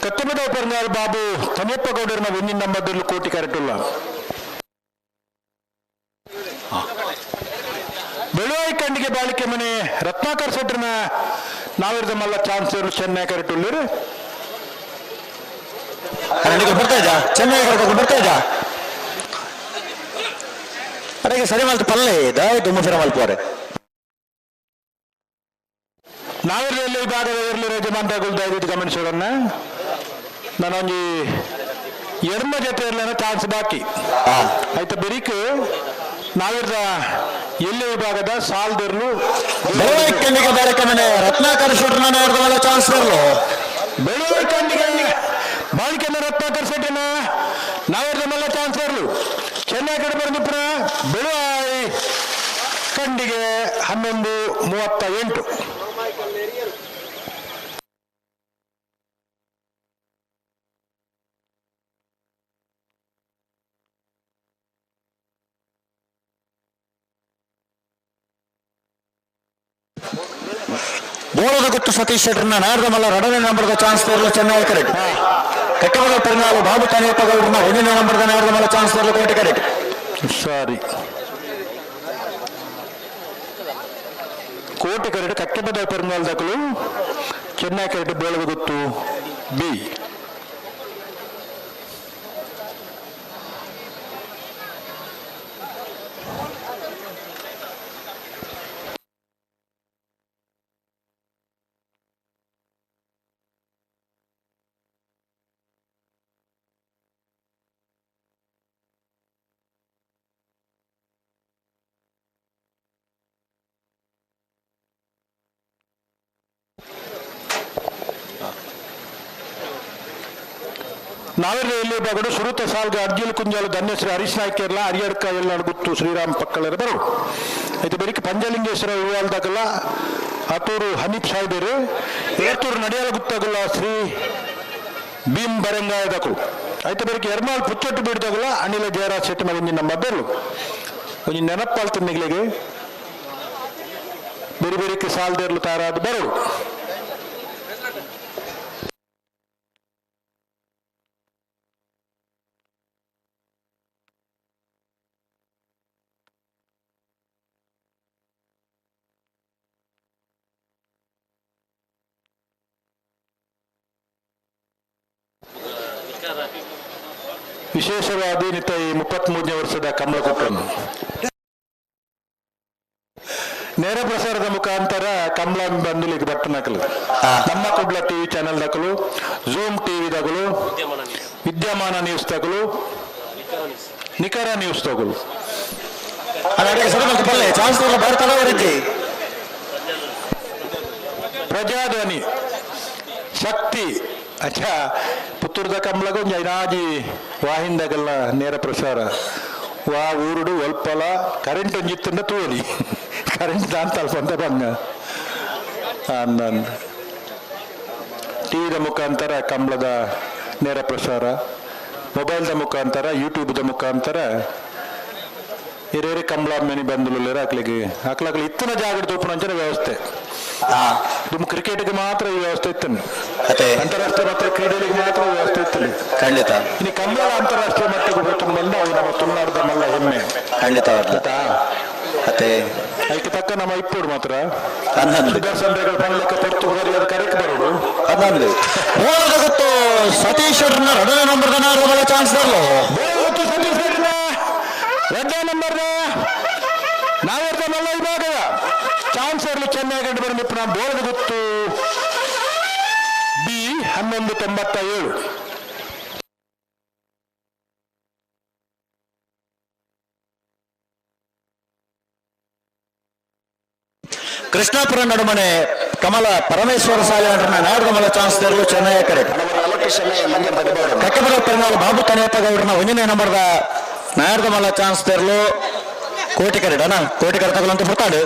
ಕಟ್ಟಬದ ಪೆರಂಗಾಲ ಬಾಬು ತನೇಪ್ಪ ಗೌಡರನ್ನ ಒಂದಿನ ನಂಬರ್ ಕೋಟಿ ಕರೆಕ್ಟ್ ಇಲ್ಲ. ಬೆಳುವಾಯಿ ಕಂಡಿಗೆ ಬಾಳಿಕೆ ಮನೆ ರತ್ನಾಕರ್ ಶೆಟ್ಟರ್ನ ನಾವಿರ್ದ ಮಲ್ಲ ಚಾನ್ಸ್ ಚೆನ್ನೈ ಕರೆಕ್ಟ್ ಉಳ್ಳೂರು. ಬರ್ತಾ ಇದ್ದ ಚೆನ್ನೈ ಕರೆಕ್ಟ್ ಬರ್ತಾ ಇದ್ದ ಅಡಗೆ ಸರಿ ಮಲ್ತು ಪಲ್ಲೆ ದಾಯ ದುಮ್ಮ ಫಿರ ಮಲ್ಪೋರೆ. ನಾವಿರಲಿ ಈ ಭಾಗದ ಇರಲಿ ಯಜಮಾನ್ರಗಳು ದಯವಿಟ್ಟು ಗಮನಿಸೋಣ. ನಾನೊಂದು ಎರ್ಮ ಜೊತೆ ಚಾನ್ಸ್ ಬಾಕಿ. ಆಯ್ತಾ ಬೆರಿಕ್ ನಾವಿರ್ದ ಎಲ್ಲಿ ವಿಭಾಗದ ಸಾಲ್ದೆರ್ಲು ಬೆಳವಣಿಗೆ ಕಾರ್ಯಕ್ರಮನೆ ರತ್ನಾಕರ್ ಶೆಟ್ಟರ್ನ ನಾಯರ್ದ ಚಾನ್ಸ್ ಬರಲು. ಬೆಳವಣಿಗೆ ಬಾಳಿಕೆನ ರತ್ನಾಕರ್ ಶೆಟ್ಟಿನ ನಾವಿರ್ದ ಮಲ್ಲ ಚಾನ್ಸ್ ಬರಲು. ಚೆನ್ನೈ ಕಡೆ ಬಂದಿಪ್ಪನ ಬೆಳುವಾಯಿ ಖಂಡಿಗೆ 11:38. ಬೋಳದ ಗುತ್ತು ಸತೀಶ್ ಶೆಟ್ಟರ್ನ ನಾಯರ್ದ ಮಲ್ಲ ಎರಡನೇ ನಂಬರ್ದ ಚಾನ್ಸ್ ತೇರಲು ಚೆನ್ನೈ ಕರೆಕ್ಟ್. ಕಟ್ಟಬದ ಪರಿಣಾಮ ಬಾಬು ತಾನೇಪ್ಪ ಗೌಡ್ರನ್ನ ಒಂದನೇ ನಂಬರ್ದ ನಾಯರ್ದ ಮಲ್ಲ ಚಾನ್ಸ್ ತೇರಲು ಕೋಟೆ ಕರೆಕ್ಟ್. ಸಾರಿ, ಕೋಟೆ ಕರೆಕ್ಟ್. ಕಟ್ಟೆಬದ ಪೆರ್ನಾಲ್ ದಾಖಲು ಚೆನ್ನೈ ಕರೆಕ್ಟ್. ಬೋಳದ ಗುತ್ತು ಬಿ. ನಾವೆಲ್ಲ ಎಲ್ಲಿ ಬಗಡು ಸುರುತ ಸಾಲ್ಗ ಅರ್ಜಿಲ್ ಕುಂಜಾಲು ಧನ್ಯಶ್ರೀ ಹರೀಶ್ ನಾಯ್ಕ ಇರಲ್ಲ ಹರಿಯಡ್ಕ ಎಲ್ಲ ಗುತ್ತು ಶ್ರೀರಾಮ್ ಪಕ್ಕಳರ ಬರು. ಆಯ್ತು ಬೆಳಿಗ್ಗೆ ಪಂಜಲಿಂಗೇಶ್ವರ ಹೂವಾಲ್ದಾಗಲ್ಲ ಆತೂರು ಹನೀಪ್ ಸಾಯ್ಬೇರು ಏರ್ತೂರು ನಡೆಯಲು ಗೊತ್ತಾಗಲ್ಲ ಶ್ರೀ ಭೀಮ್ ಬರಂಗಾಯದಕು. ಆಯ್ತು ಬೆಳಿಗ್ಗೆ ಎರ್ಮಾಲ್ ಪುಚ್ಚೊಟ್ಟು ಬಿಡ್ದಾಗಲ್ಲ ಅನಿಲ ಜಯರಾಜ್ ಶೆಟ್ಟಿ ಒಂಜಿ ನಮ್ಮ ಬೆರ್ಲು ಒಂಜಿ ನೆನಪಾಲ್ ತಿನ್ನಿಗಳಿಗೆ ಬೇರೆ ಬೇರೆ ಸಾಲ್ದೇರ್ಲು ತಾರಾದ ಬರು. ವಿಶೇಷವಾದ ನಿತ ಈ 33ನೇ ವರ್ಷದ ಕಮಲಕೊಟ್ಟನ್ನು ನೇರ ಪ್ರಸಾರದ ಮುಖಾಂತರ ಕಮಲ ಬಂದುಲಿಗೆ ಬಟ್ಟನಕಲು ನಮ್ಮ ಕುಡ್ಲ ಟಿವಿ ಚಾನೆಲ್ ದಕಲು, ಝೂಮ್ ಟಿವಿ ದಕಲು, ವಿದ್ಯಮಾನ ನ್ಯೂಸ್ ತಗಲು, ನಿಖರ ನ್ಯೂಸ್ ತಗಲು. ಪ್ರಜಾಧ್ವನಿ ಶಕ್ತಿ. ಅಚ್ಚಾ ಪುತ್ತೂರ್ದ ಕಮಲಗ ಒಂಜಿ ಐನಾಜಿ ವಾಹಿಂದಗಲ್ಲ ನೇರ ಪ್ರಸಾರ. ವಾ ಊರುಡು ಒಲ್ಪಲ ಕರೆಂಟ್ ಒಂಜಿತ್ತಂಡ ತೋಲಿ ಕರೆಂಟ್ ದಾನ್ ತಲ್ಪಂತ ಬಂಗ ಅಂದ ಟಿವಿದ ಮುಖಾಂತರ ಕಂಬಳದ ನೇರ ಪ್ರಸಾರ, ಮೊಬೈಲ್ದ ಮುಖಾಂತರ, ಯೂಟ್ಯೂಬ್ದ ಮುಖಾಂತರ ಹಿರಿಯರು ಕಂಬಳ ಮೆನಿ ಬಂದುಲೇರ ಆಕ್ಲಿಗೆ ಆಕ್ಲಾಕ್ಲಿ ಇತ್ತನ ಜಾಗೃತಿ ಉಪನಂಚನ ವ್ಯವಸ್ಥೆ. ನಿಮ್ಮ ಕ್ರಿಕೆಟ್ಗೆ ಮಾತ್ರ ಈ ವ್ಯವಸ್ಥೆ ಇತ್ತು, ಅಂತಾರಾಷ್ಟ್ರೀಯ ಮಟ್ಟ ಕ್ರೀಡೆಗಳಿಗೆ ಮಾತ್ರ ವ್ಯವಸ್ಥೆ ಇತ್ತು. ಖಂಡಿತ ಇನ್ನು ಕಂಬಳ ಅಂತಾರಾಷ್ಟ್ರೀಯ ಮಟ್ಟಕ್ಕೆ ಹೋಗ್ತು ಬಂದ ಅವು ನಮ್ಮ ತುಳುನಾಡದ ಮಲ್ಲ ಹೆಮ್ಮೆ. ಖಂಡಿತ ಅತ್ತೆ ಅದಕ್ಕೆ ತಕ್ಕ ನಮ್ಮ ಇಪ್ಪೋಡು ಮಾತ್ರ ಸುದರ್ಶನ್ ಪನ್ಲೆಕ್ಕ ಪೊರ್ತು ಬರಿಯೋದು ಕರೆಕ್ಟ್ ಬರೋಡು. ಹನ್ನೊಂದು ಗೊತ್ತು ಸತೀಶ್ ಎರಡನೇ ನಂಬರ್ ಚಾನ್ಸ್ ಬರಲು. ಗೊತ್ತು ಸತೀಶ್ ಎರಡನೇ ನಂಬರ್ ನಾವೆರ್ದ ಮಲ್ಲ ವಿಭಾಗದ ಚಾನ್ಸ್ ಇರಲಿ ಚೆನ್ನೈ ಗಂಟು ಬರ ಬೋಳದ ಗೊತ್ತು ಬಿ 11:97. ಕೃಷ್ಣಾಪುರ ನಡುಮನೆ ಕಮಲ ಪರಮೇಶ್ವರ ಸಾಲೆ ನಾಡದ ಚಾನ್ಸ್ ತರಲು ಚೆನ್ನೈ ಕರೆಕ್ಟ್. ಕಕ್ಕಬರ ಪೆರ್ನಾಲ್ ಬಾಬು ತನೇಪ್ಪ ಗೌಡ್ರನ್ನ ಒಂದನೇ ನಂಬರ್ದ ನಾಯರ್ದ ಮಲ್ಲ ಚಾನ್ಸ್ ತರಲು ಕೋಟಿ ಕರೆಕ್ಟ್ ಅಣ್ಣ ಕೋಟಿ ಕರೆ ತಗೊಳ್ಳಂತ ಬರ್ತಾಳೆ.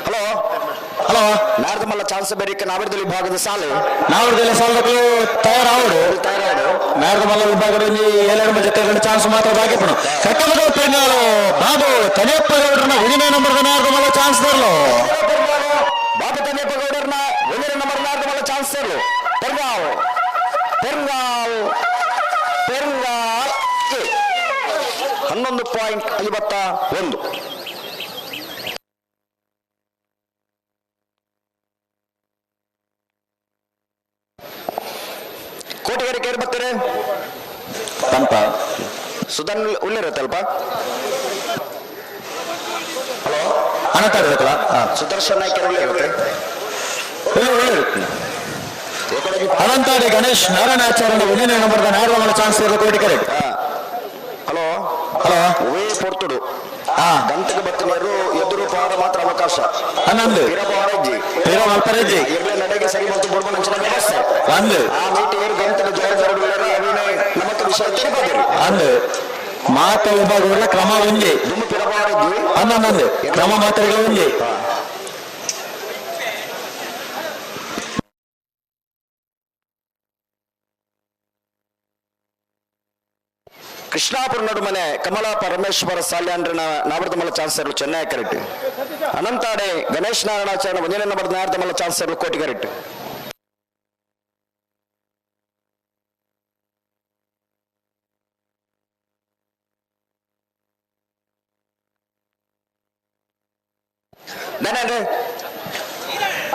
ಹಲೋ ಹಲೋ ನಾರ್ದಮಲ್ಲ ಚಾನ್ಸ್ ಬೇರಿಕ ನಾವಿರ್ದಲ್ಲಿ ವಿಭಾಗದ ಸಾಲು ನಾವಿರ್ದಲ್ಲಿ ಸಾಲದಕ್ಕೂ ತಯಾರಾವಡು ತಯಾರಾಡು ನಾರ್ದಮಲ್ಲ ವಿಭಾಗದಲ್ಲಿ ಏಳೆರಡು ಜೊತೆ ಎರಡು ಚಾನ್ಸ್ ಮಾತ್ರ ಬಾಕಿ ಪಡು. ಕಟ್ಟಮದ ಪೆರ್ನಾಳು ಬಾಬು ತನೇಪ್ಪ ಗೌಡ್ರನ್ನ ಒಂದನೇ ನಂಬರ್ದ ನಾರ್ದಮಲ್ಲ ಚಾನ್ಸ್ ತರಲು. ಬಾಬು ತನೇಪ್ಪ ಗೌಡರನ್ನ ಒಂದನೇ ನಂಬರ್ ನಾರ್ದಮಲ್ಲ ಚಾನ್ಸ್ ತರಲು. ಪೆರ್ಗಾವ್ ಪೆರ್ಗಾವ್ ಪೆರ್ಗಾಲ್ 11.51. ಕೋಟಿ ಕೋಟಿಗೆರೆ ಕೇರ್ ಬರ್ತಾರೆ. ಪಂಪ ಸುಧನ್ ಉಳ್ಳಿರತ್ತಲ್ಪ. ಹಲೋ, ಅನಂತಾಡಿ ಬೇಕಲ್ಲ? ಸುದರ್ಶನ್ ನಾಯ್ಕರ್ ಉಳ್ಳಿರುತ್ತೆ. ಅನಂತಾಡಿ ಗಣೇಶ್ ನಾರಾಯಣಾಚಾರ್ಯನ ಒಂದನೇ ನಂಬರ್ದ ನಾಡದ ಚಾನ್ಸ್ ಇರೋ ಕೋಟಿಕೆರೆ. ಹಲೋ ಹಲೋ, ವೇ ಪೊರ್ತುಡು ಗಂಟೆಗೆ ಬತ್ತಿನರು ಎದುರು ಪವಾರ ಮಾತ್ರ ಅವಕಾಶ. ಹನ್ನೊಂದು. ಪಿರ ಪವಾರ ಇಜ್ಜಿ. ಪಿರ ಮಲ್ಪರ ಇಜ್ಜಿ. ಇರ್ಲೆ ನಡೆಗೆ ಸರಿ ಮತ್ತು ಬುಡ್ಬನ ಅಂಚಿನ ವ್ಯವಸ್ಥೆ. ಒಂದು. ಆ ಮೀಟ್ ಏರು ಗಂಟೆದ ಜವಾಬ್ದಾರಿ ಅವಿನ ನಮಕ್ ವಿಷಯ ತಿರುಪತಿ. ಅಂದು ಮಾತ ವಿಭಾಗಗಳ ಕ್ರಮ ಒಂಜಿ. ದುಮ್ಮು ಪಿರ ಪವಾರ ಇಜ್ಜಿ. ಹನ್ನೊಂದು ಕ್ರಮ ಮಾತ್ರೆಗಳು ಒಂಜಿ. ಕೃಷ್ಣಾಪುರ ನಡುಮನೆ ಕಮಲಾ ಪರಮೇಶ್ವರ ಸಾಲ್ಯಾಂಡ್ರನ ನಾವರ್ದಮಲ್ಲ ಚಾನ್ಸರ್ ಚೆನ್ನೈ ಕರೆಕ್ಟ್. ಅನಂತಾಡೆ ಗಣೇಶ್ ನಾರಾಯಣಾಚಾರ್ಯ ಒಂದನೇ ನಂಬರ್ ನಾರ್ದಮಲ್ಲ ಚಾನ್ಸರ್ ಕೋಟಿ ಕರೆಕ್ಟ್.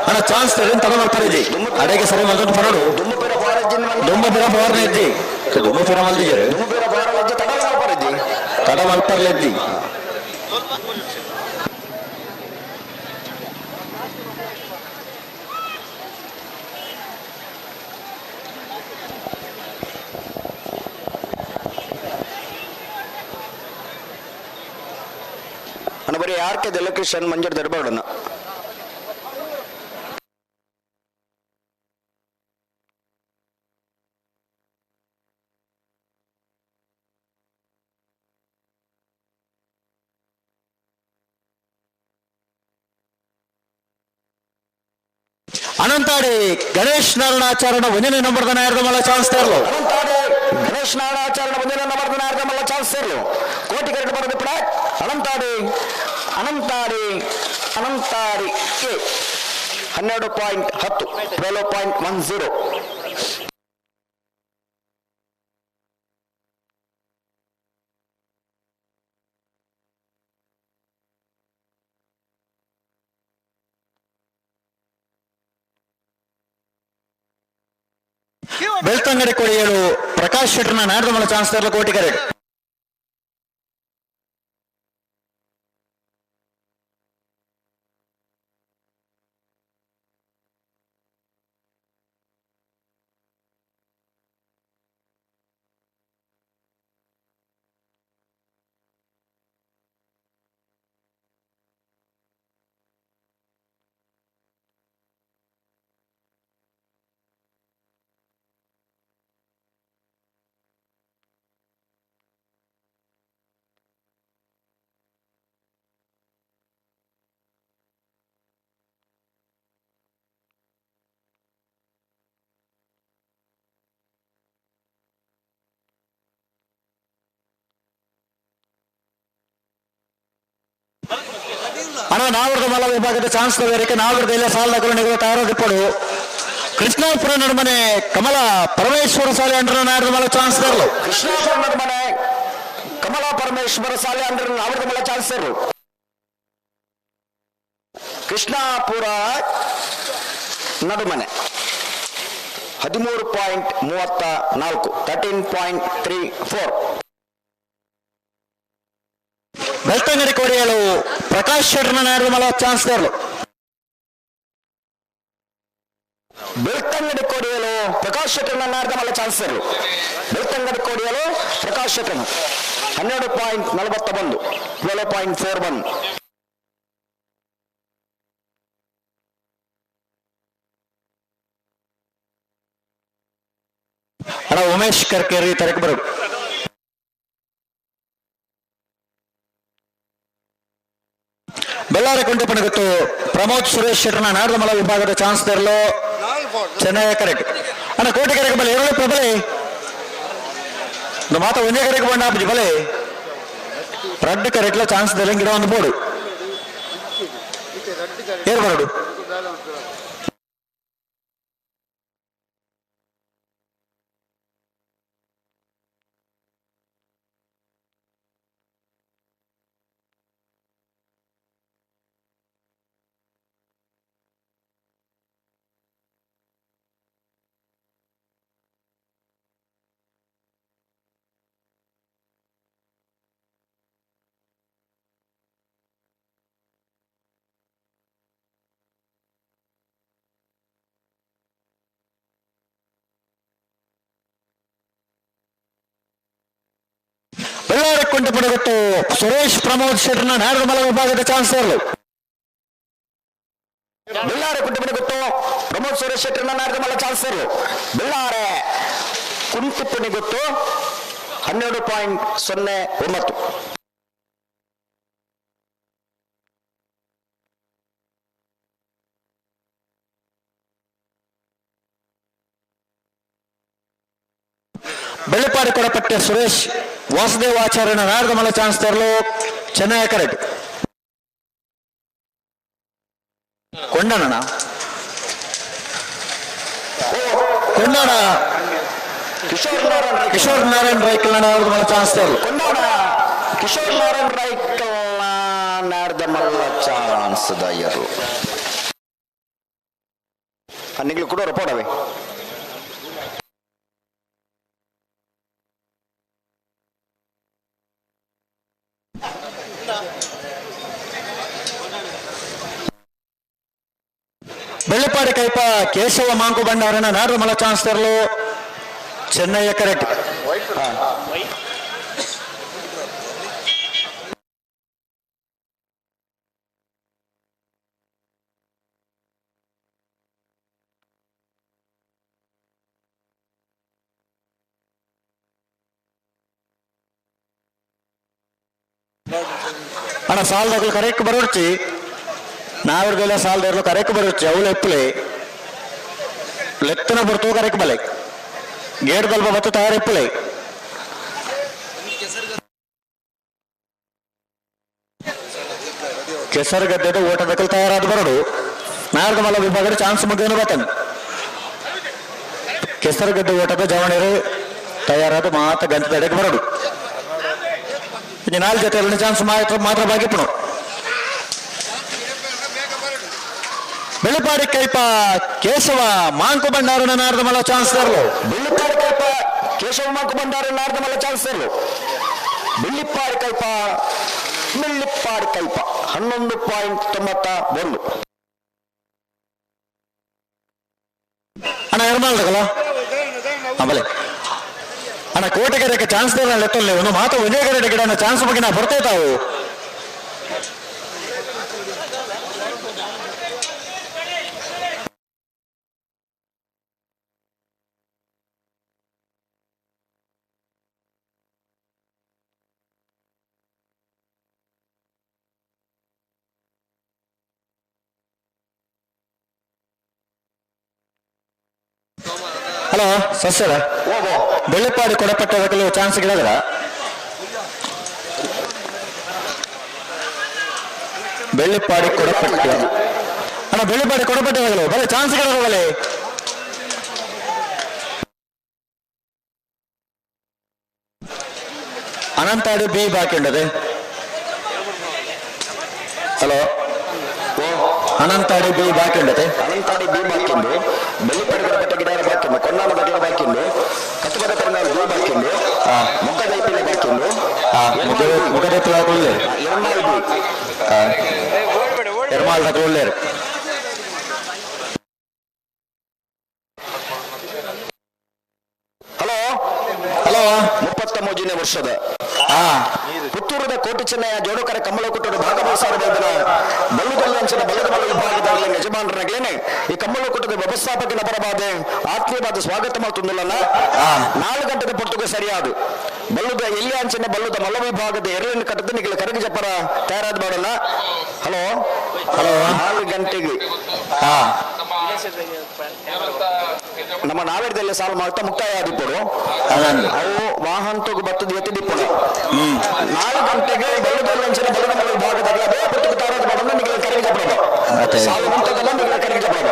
ಅಣ್ಣ ಚಾನ್ಸ್ ತಡ ಮಾಡ್ತಾರೆ ಇಜ್ಜಿ. ಅಡೆಗೆ ಸರಿ ಮಲ್ತೊಂದು ಪರಡು. ದುಮ್ಮು ಪಿರ ಪವಾರ ದುಮ್ಮು ಪಿರ ಪವಾರ ಇಜ್ಜಿ. ದುಮ್ಮು ಪಿರ ಮಲ್ದಿಜರು. ದುಮ್ಮು ಪಿರ ಪವಾರ ಇಜ್ಜಿ, ತಡ ಮಲ್ಪರ ಇಜ್ಜಿ. ತಡ ಮಲ್ಪರ್ಲ ಇಜ್ಜಿ. ಅಣ್ಣ ಬರೀ ಆರ್ ಕೆ ದೆಲಕೃಷ್ಣ ಮಂಜೂರು ದರ್ಬಾರ್ಡನ್ನ. ಅನಂತಾಡಿ ಗಣೇಶ್ ನಾರಾಯಣಾಚಾರ್ಯನ ಒಂದನೇ ನಂಬರ್ದ ನಾಯರದ ಮಲ್ಲ ಚಾನ್ಸ್ ತರಲು. ಅನಂತಾಡಿ ಗಣೇಶ್ ನಾರಾಯಣಾಚಾರ್ಯನ ಒಂದನೇ ನಂಬರ್ದ ನಾಯರದ ಮಲ್ಲ ಚಾನ್ಸ್ ತರಲು. ಕೋಟಿ ಕರೆಕ್ಟ್ ಬರೋದು ಕೂಡ ಅನಂತಾಡಿ ಅನಂತಾಡಿ ಅನಂತಾಡಿ ಎ 12.10, 12.10. ಬೆಳ್ತಂಗಡಿ ಕೊಡಿಯಲು ಪ್ರಕಾಶ್ ಶೆಟ್ಟರ್ನ ನಾಡದ ಮಲ್ಲ ಚಾನ್ಸ್ ತರಲು ಕೋಟಿ ಕರೆಕ್ಟ್. ಅಣ್ಣ ನಾವರ್ದ ಮಲ್ಲ ವಿಭಾಗದ ಚಾನ್ಸ್ ಬೇರೆ ನಾವರ್ದ ಇಲ್ಲ ಸಾಲದ ಕೊರಣಿಗಳು ತಯಾರಾದಿಪ್ಪಡು. ಕೃಷ್ಣಾಪುರ ನಡುಮನೆ ಕಮಲ ಪರಮೇಶ್ವರ ಸಾಲೆ ಅಂಡ್ರ ನಾಡದ ಮಲ್ಲ ಚಾನ್ಸ್ ತರಲು. ಕೃಷ್ಣಾಪುರ ನಡುಮನೆ ಕಮಲ ಪರಮೇಶ್ವರ ಸಾಲೆ ಅಂಡ್ರ ನಾವರ್ದ ಮಲ್ಲ ಚಾನ್ಸ್ ತರಲು. ಕೃಷ್ಣಾಪುರ ನಡುಮನೆ 13.34, 13.34. ಬೆಳ್ತಂಗಡಿ ಕೊಡಿಯಲು ಪ್ರಕಾಶ್ ಶೆಟ್ಟರ್ನ ನಾಡದ ಮಲ್ಲ ಚಾನ್ಸ್ ತರಲು. ಬೆಳ್ತಂಗಡಿ ಕೊಡಿಯಲು ಪ್ರಕಾಶ್ ಶೆಟ್ಟರ್ನ ನಾಡದ ಮಲ್ಲ ಚಾನ್ಸ್ ತರಲು. ಬೆಳ್ತಂಗಡಿ ಕೊಡಿಯಲು ಪ್ರಕಾಶ್ ಶೆಟ್ಟರ್ನ 12.41, 12.41. ಅಣ್ಣ ಉಮೇಶ್ ಕರ್ಕೇರಿ ತರಕ್ ಬರು. ಬೆಳ್ಳಾರಿ ಕುಂಟೆಪಣಗುತ್ತು ಪ್ರಮೋದ್ ಸುರೇಶ್ ಶೆಟ್ಟರ್ನ ನಾಡದ ಮಲ ವಿಭಾಗದ ಚಾನ್ಸ್ ತರಲು ಚೆನ್ನೈ ಕರೆಕ್ಟ್. ಅಣ್ಣ ಕೋಟಿ ಕರೆಕ್ ಬಲೆ ಏಳು ಪ್ರಬಲೆ ಮಾತ ಒಂದೇ ಕರೆಕ್ ಬಂಡ ಆಪುಜಿ ಬಲೆ ರಡ್ಡು ಕರೆಕ್ಟ್ಲ ಚಾನ್ಸ್ ತರಲು ಗಿಡ ಒಂದು ಬೋರ್ಡು ಏರ್ ಬರಡು. ಕುಂಟಪಡಗೊತ್ತು ಸುರೇಶ್ ಪ್ರಮೋದ್ ಶೆಟ್ಟರ್ನ ನಾಡದಮಲ ವಿಭಾಗದ ಚಾನ್ಸಲರ್. ಬೆಳ್ಳಾರೆ ಕುಂಟಪಡಗೊತ್ತು ಪ್ರಮೋದ್ ಸುರೇಶ್ ಶೆಟ್ಟರ್ನ ನಾಡದಮಲ ಚಾನ್ಸಲರ್. ಬೆಳ್ಳಾರೆ ಕುಂಟಿಪುಣಿಗೊತ್ತು 12.09. ಬೆಳ್ಳಿಪಾಡಿ ಕೊಡಪಟ್ಟೆ ಸುರೇಶ್ ವಾಸುದೇವಾಚಾರ್ಯನ ನಾಡದಮಲ ಚಾನ್ಸ್ ತರಲು ಚೆನ್ನೈ ಕರೆಕ್ಟ್. ಕೊಂಡಣ ಕೊಂಡಣ ಕಿಶೋರ್ ನಾರಾಯಣ್ ಕಿಶೋರ್ ನಾರಾಯಣ್ ರೈಕಲ್ನ ನಾಡದಮಲ ಚಾನ್ಸ್ ತರಲು. ಕೊಂಡಣ ಕಿಶೋರ್ ನಾರಾಯಣ್ ರೈಕಲ್ನ ನಾಡದಮಲ್ಲ ಚಾನ್ಸ್ ದಯರು ನಿಗ್ಲು ಕೂಡ ಪೋಡವೆ. ಬೆಳ್ಳಿಪಾಡಿ ಕೈಪ ಕೇಶವ ಮಾಂಕು ಭಂಡಾರನ ನಾಡದಮಲ ಚಾನ್ಸ್ ತರಲು ಚೆನ್ನಯ್ಯ ಕರೆಕ್ಟ್. ಅಣ್ಣ ಸಾಲದಾಗಲು ಕರೆಕ್ಟ್ ಬರೋರ್ಚಿ ನಾವ್ರಿಗೆಲ್ಲ ಸಾಲದರ್ಲು ಕರೆಕ್ಟ್ ಬರೋರ್ಚಿ ಅವಳು ಎಪ್ಪಲೆ ಲೆತ್ತನ ಬರ್ತೋ ಕರೆಕ್ಟ್ ಬಲೆ ಗೇಟ್ ಬಲ್ಪ ಬತ್ತು ತಯಾರು ಎಪ್ಪಲೆ. ಕೆಸರುಗಡ್ಡೆದ ಓಟದಕ್ಕಲ್ ತಯಾರಾದ ಬರಡು ನಾರ್ಗಮಲ ವಿಭಾಗದ ಚಾನ್ಸ್ ಮುಗಿಯೋನು ಬತ್ತಾನೆ. ಕೆಸರುಗಡ್ಡೆ ಓಟದ ಜವಣಿರು ತಯಾರಾದ ಮಾತ ಗಂಟೆದಡೆಗೆ ಬರಡು. ನಾಲ್ಕು ಜೊತೆ ಚಾನ್ಸ್ ಮಾತ್ರ ಮಾತ್ರ ಬಾಗಿಪ್ಪನು. ಬೆಳ್ಳಿಪಾಡಿ ಕೈಪ ಕೇಶವ ಮಾಂಕು ಭಂಡಾರನ ನಾರದಮಲ ಚಾನ್ಸ್ ತರಲು. ಬೆಳ್ಳಿಪಾಡಿ ಕೈಪ ಕೇಶವ ಮಾಂಕು ಭಂಡಾರ ನಾರದಮಲ ಚಾನ್ಸ್ ತರಲು. ಬೆಳ್ಳಿಪಾಡಿ ಕೈಪ ಬೆಳ್ಳಿಪಾಡಿ ಕೈಪ 11.91. ಅಣ್ಣ ಎರ್ಮಾಲ್ದಗಲ್ಲ ಆಮೇಲೆ ಅಣ್ಣ ಕೋಟೆಗೆರೆಗೆ ಚಾನ್ಸ್ ಲೆತ್ತಲ್ಲಿ ಒಂದು ಮಾತು ವಿಜಯಗೆರೆ ಗಿಡ ಚಾನ್ಸ್ ಬಗ್ಗೆ ನಾ ಬರ್ತೈತಾವು. ಹಲೋ ಸಸ್ಯರ ಬೆಳ್ಳಿಪಾಡಿ ಕೊಡಪಟ್ಟ ಚಾನ್ಸ್ ಗಿಡದ್ರ ಬೆಳ್ಳಿಪಾಡಿ ಕೊಡಪಟ್ಟ ಅಣ್ಣ ಬೆಳ್ಳಿಪಾಡಿ ಕೊಡಪಟ್ಟ ಬಲೆ ಚಾನ್ಸ್ ಗಿಡದ ಬಲೆ. ಅನಂತಾಡಿ ಬಿ ಬಾಕಿ ಉಂಡದೆ. ಹಲೋ ಅನಂತಾಡಿ ಬಿ ಬಾಕಿ ಉಂಡತೆ. ಅನಂತಾಡಿ ಬಿ ಬಾಕಿ ಉಂಡು, ಬೆಳ್ಳಿಪಾಡಿ ಕೊಡಪಟ್ಟ ಗಿಡ ಬಾಕಿ ಉಂಡು, ಕೊನ್ನಾಲ ಬಗೆಯ ಬಾಕಿ ಉಂಡು, ಕತ್ತುಬದ ಕರಿನಾಲ್ ಬಿ ಬಾಕಿ ಉಂಡು, ಮೊಗ್ಗದೈಪಿನ ಬಾಕಿ ಉಂಡು, ಮೊಗದೈಪಿನ ಎರ್ಮಾಲ್ ಬಿ ಎರ್ಮಾಲ್ ತಗೊಳ್ಳೇರು. ಹಲೋ ಹಲೋ 33ನೇ ವರ್ಷದ ಪುತ್ತೂರದ ಕೋಟಿ ಚೆನ್ನಯ್ಯ ಜೋಡುಕರ ಕಮ್ಮಲಕುಟ್ಟದ ಭಾಗವಹಿಸಾರಬೇದನ ಬಲ್ಲುಗಲ್ಲು ಅಂಶದ ಬಲ್ಲದ ವಿಭಾಗದಲ್ಲಿ ಯಜಮಾನರಾಗಲೇನೆ ಈ ಕಮ್ಮಲಕುಟ್ಟದ ವ್ಯವಸ್ಥಾಪಕನ ಪರವಾದ ಆತ್ಮೀಯವಾದ ಸ್ವಾಗತ ಮಾಡ್ತುಂದಿಲ್ಲ. 4 ಗಂಟೆದ ಪೊರ್ತುಗೆ ಸರಿಯಾದ ಬಲ್ಲುದ ಎಲ್ಲಿ ಅಂಚನೆ ಬಲ್ಲುದ ಮಲ್ಲ ವಿಭಾಗದ ಎರಡನ್ನು ಕಟ್ಟದ ನಿಗಲ ಕರಗಿ ಜಪ್ಪರ ತಯಾರಾದ ಮಾಡಲ್ಲ. ಹಲೋ ಹಲೋ 4 ಗಂಟೆಗೆ ನಮ್ಮ ನಾವೇರದಲ್ಲಿ ಸಾಲ ಮಾಡ್ತಾ ಮುಕ್ತಾಯ ಆದಿಪ್ಪರು ಅವು ವಾಹನತೋಗ ಬತ್ತದ ಎತ್ತಿ ದಿಪ್ಪರು 4 ಗಂಟೆಗೆ ಬಲ್ಲುಗಲ್ಲು ಅಂಚನೆ ಬಲ್ಲದ ಮಲ್ಲ ವಿಭಾಗದಾಗ ಅದೇ ಪೊರ್ತುಗೆ ತಯಾರಾದ ಮಾಡಲ್ಲ ನಿಗಲ ಕರಗಿ ಜಪ್ಪರ ಸಾಲ ಮುಂತಾದಲ್ಲ ನಿಗಲ ಕರಗಿ ಜಪ್ಪರ.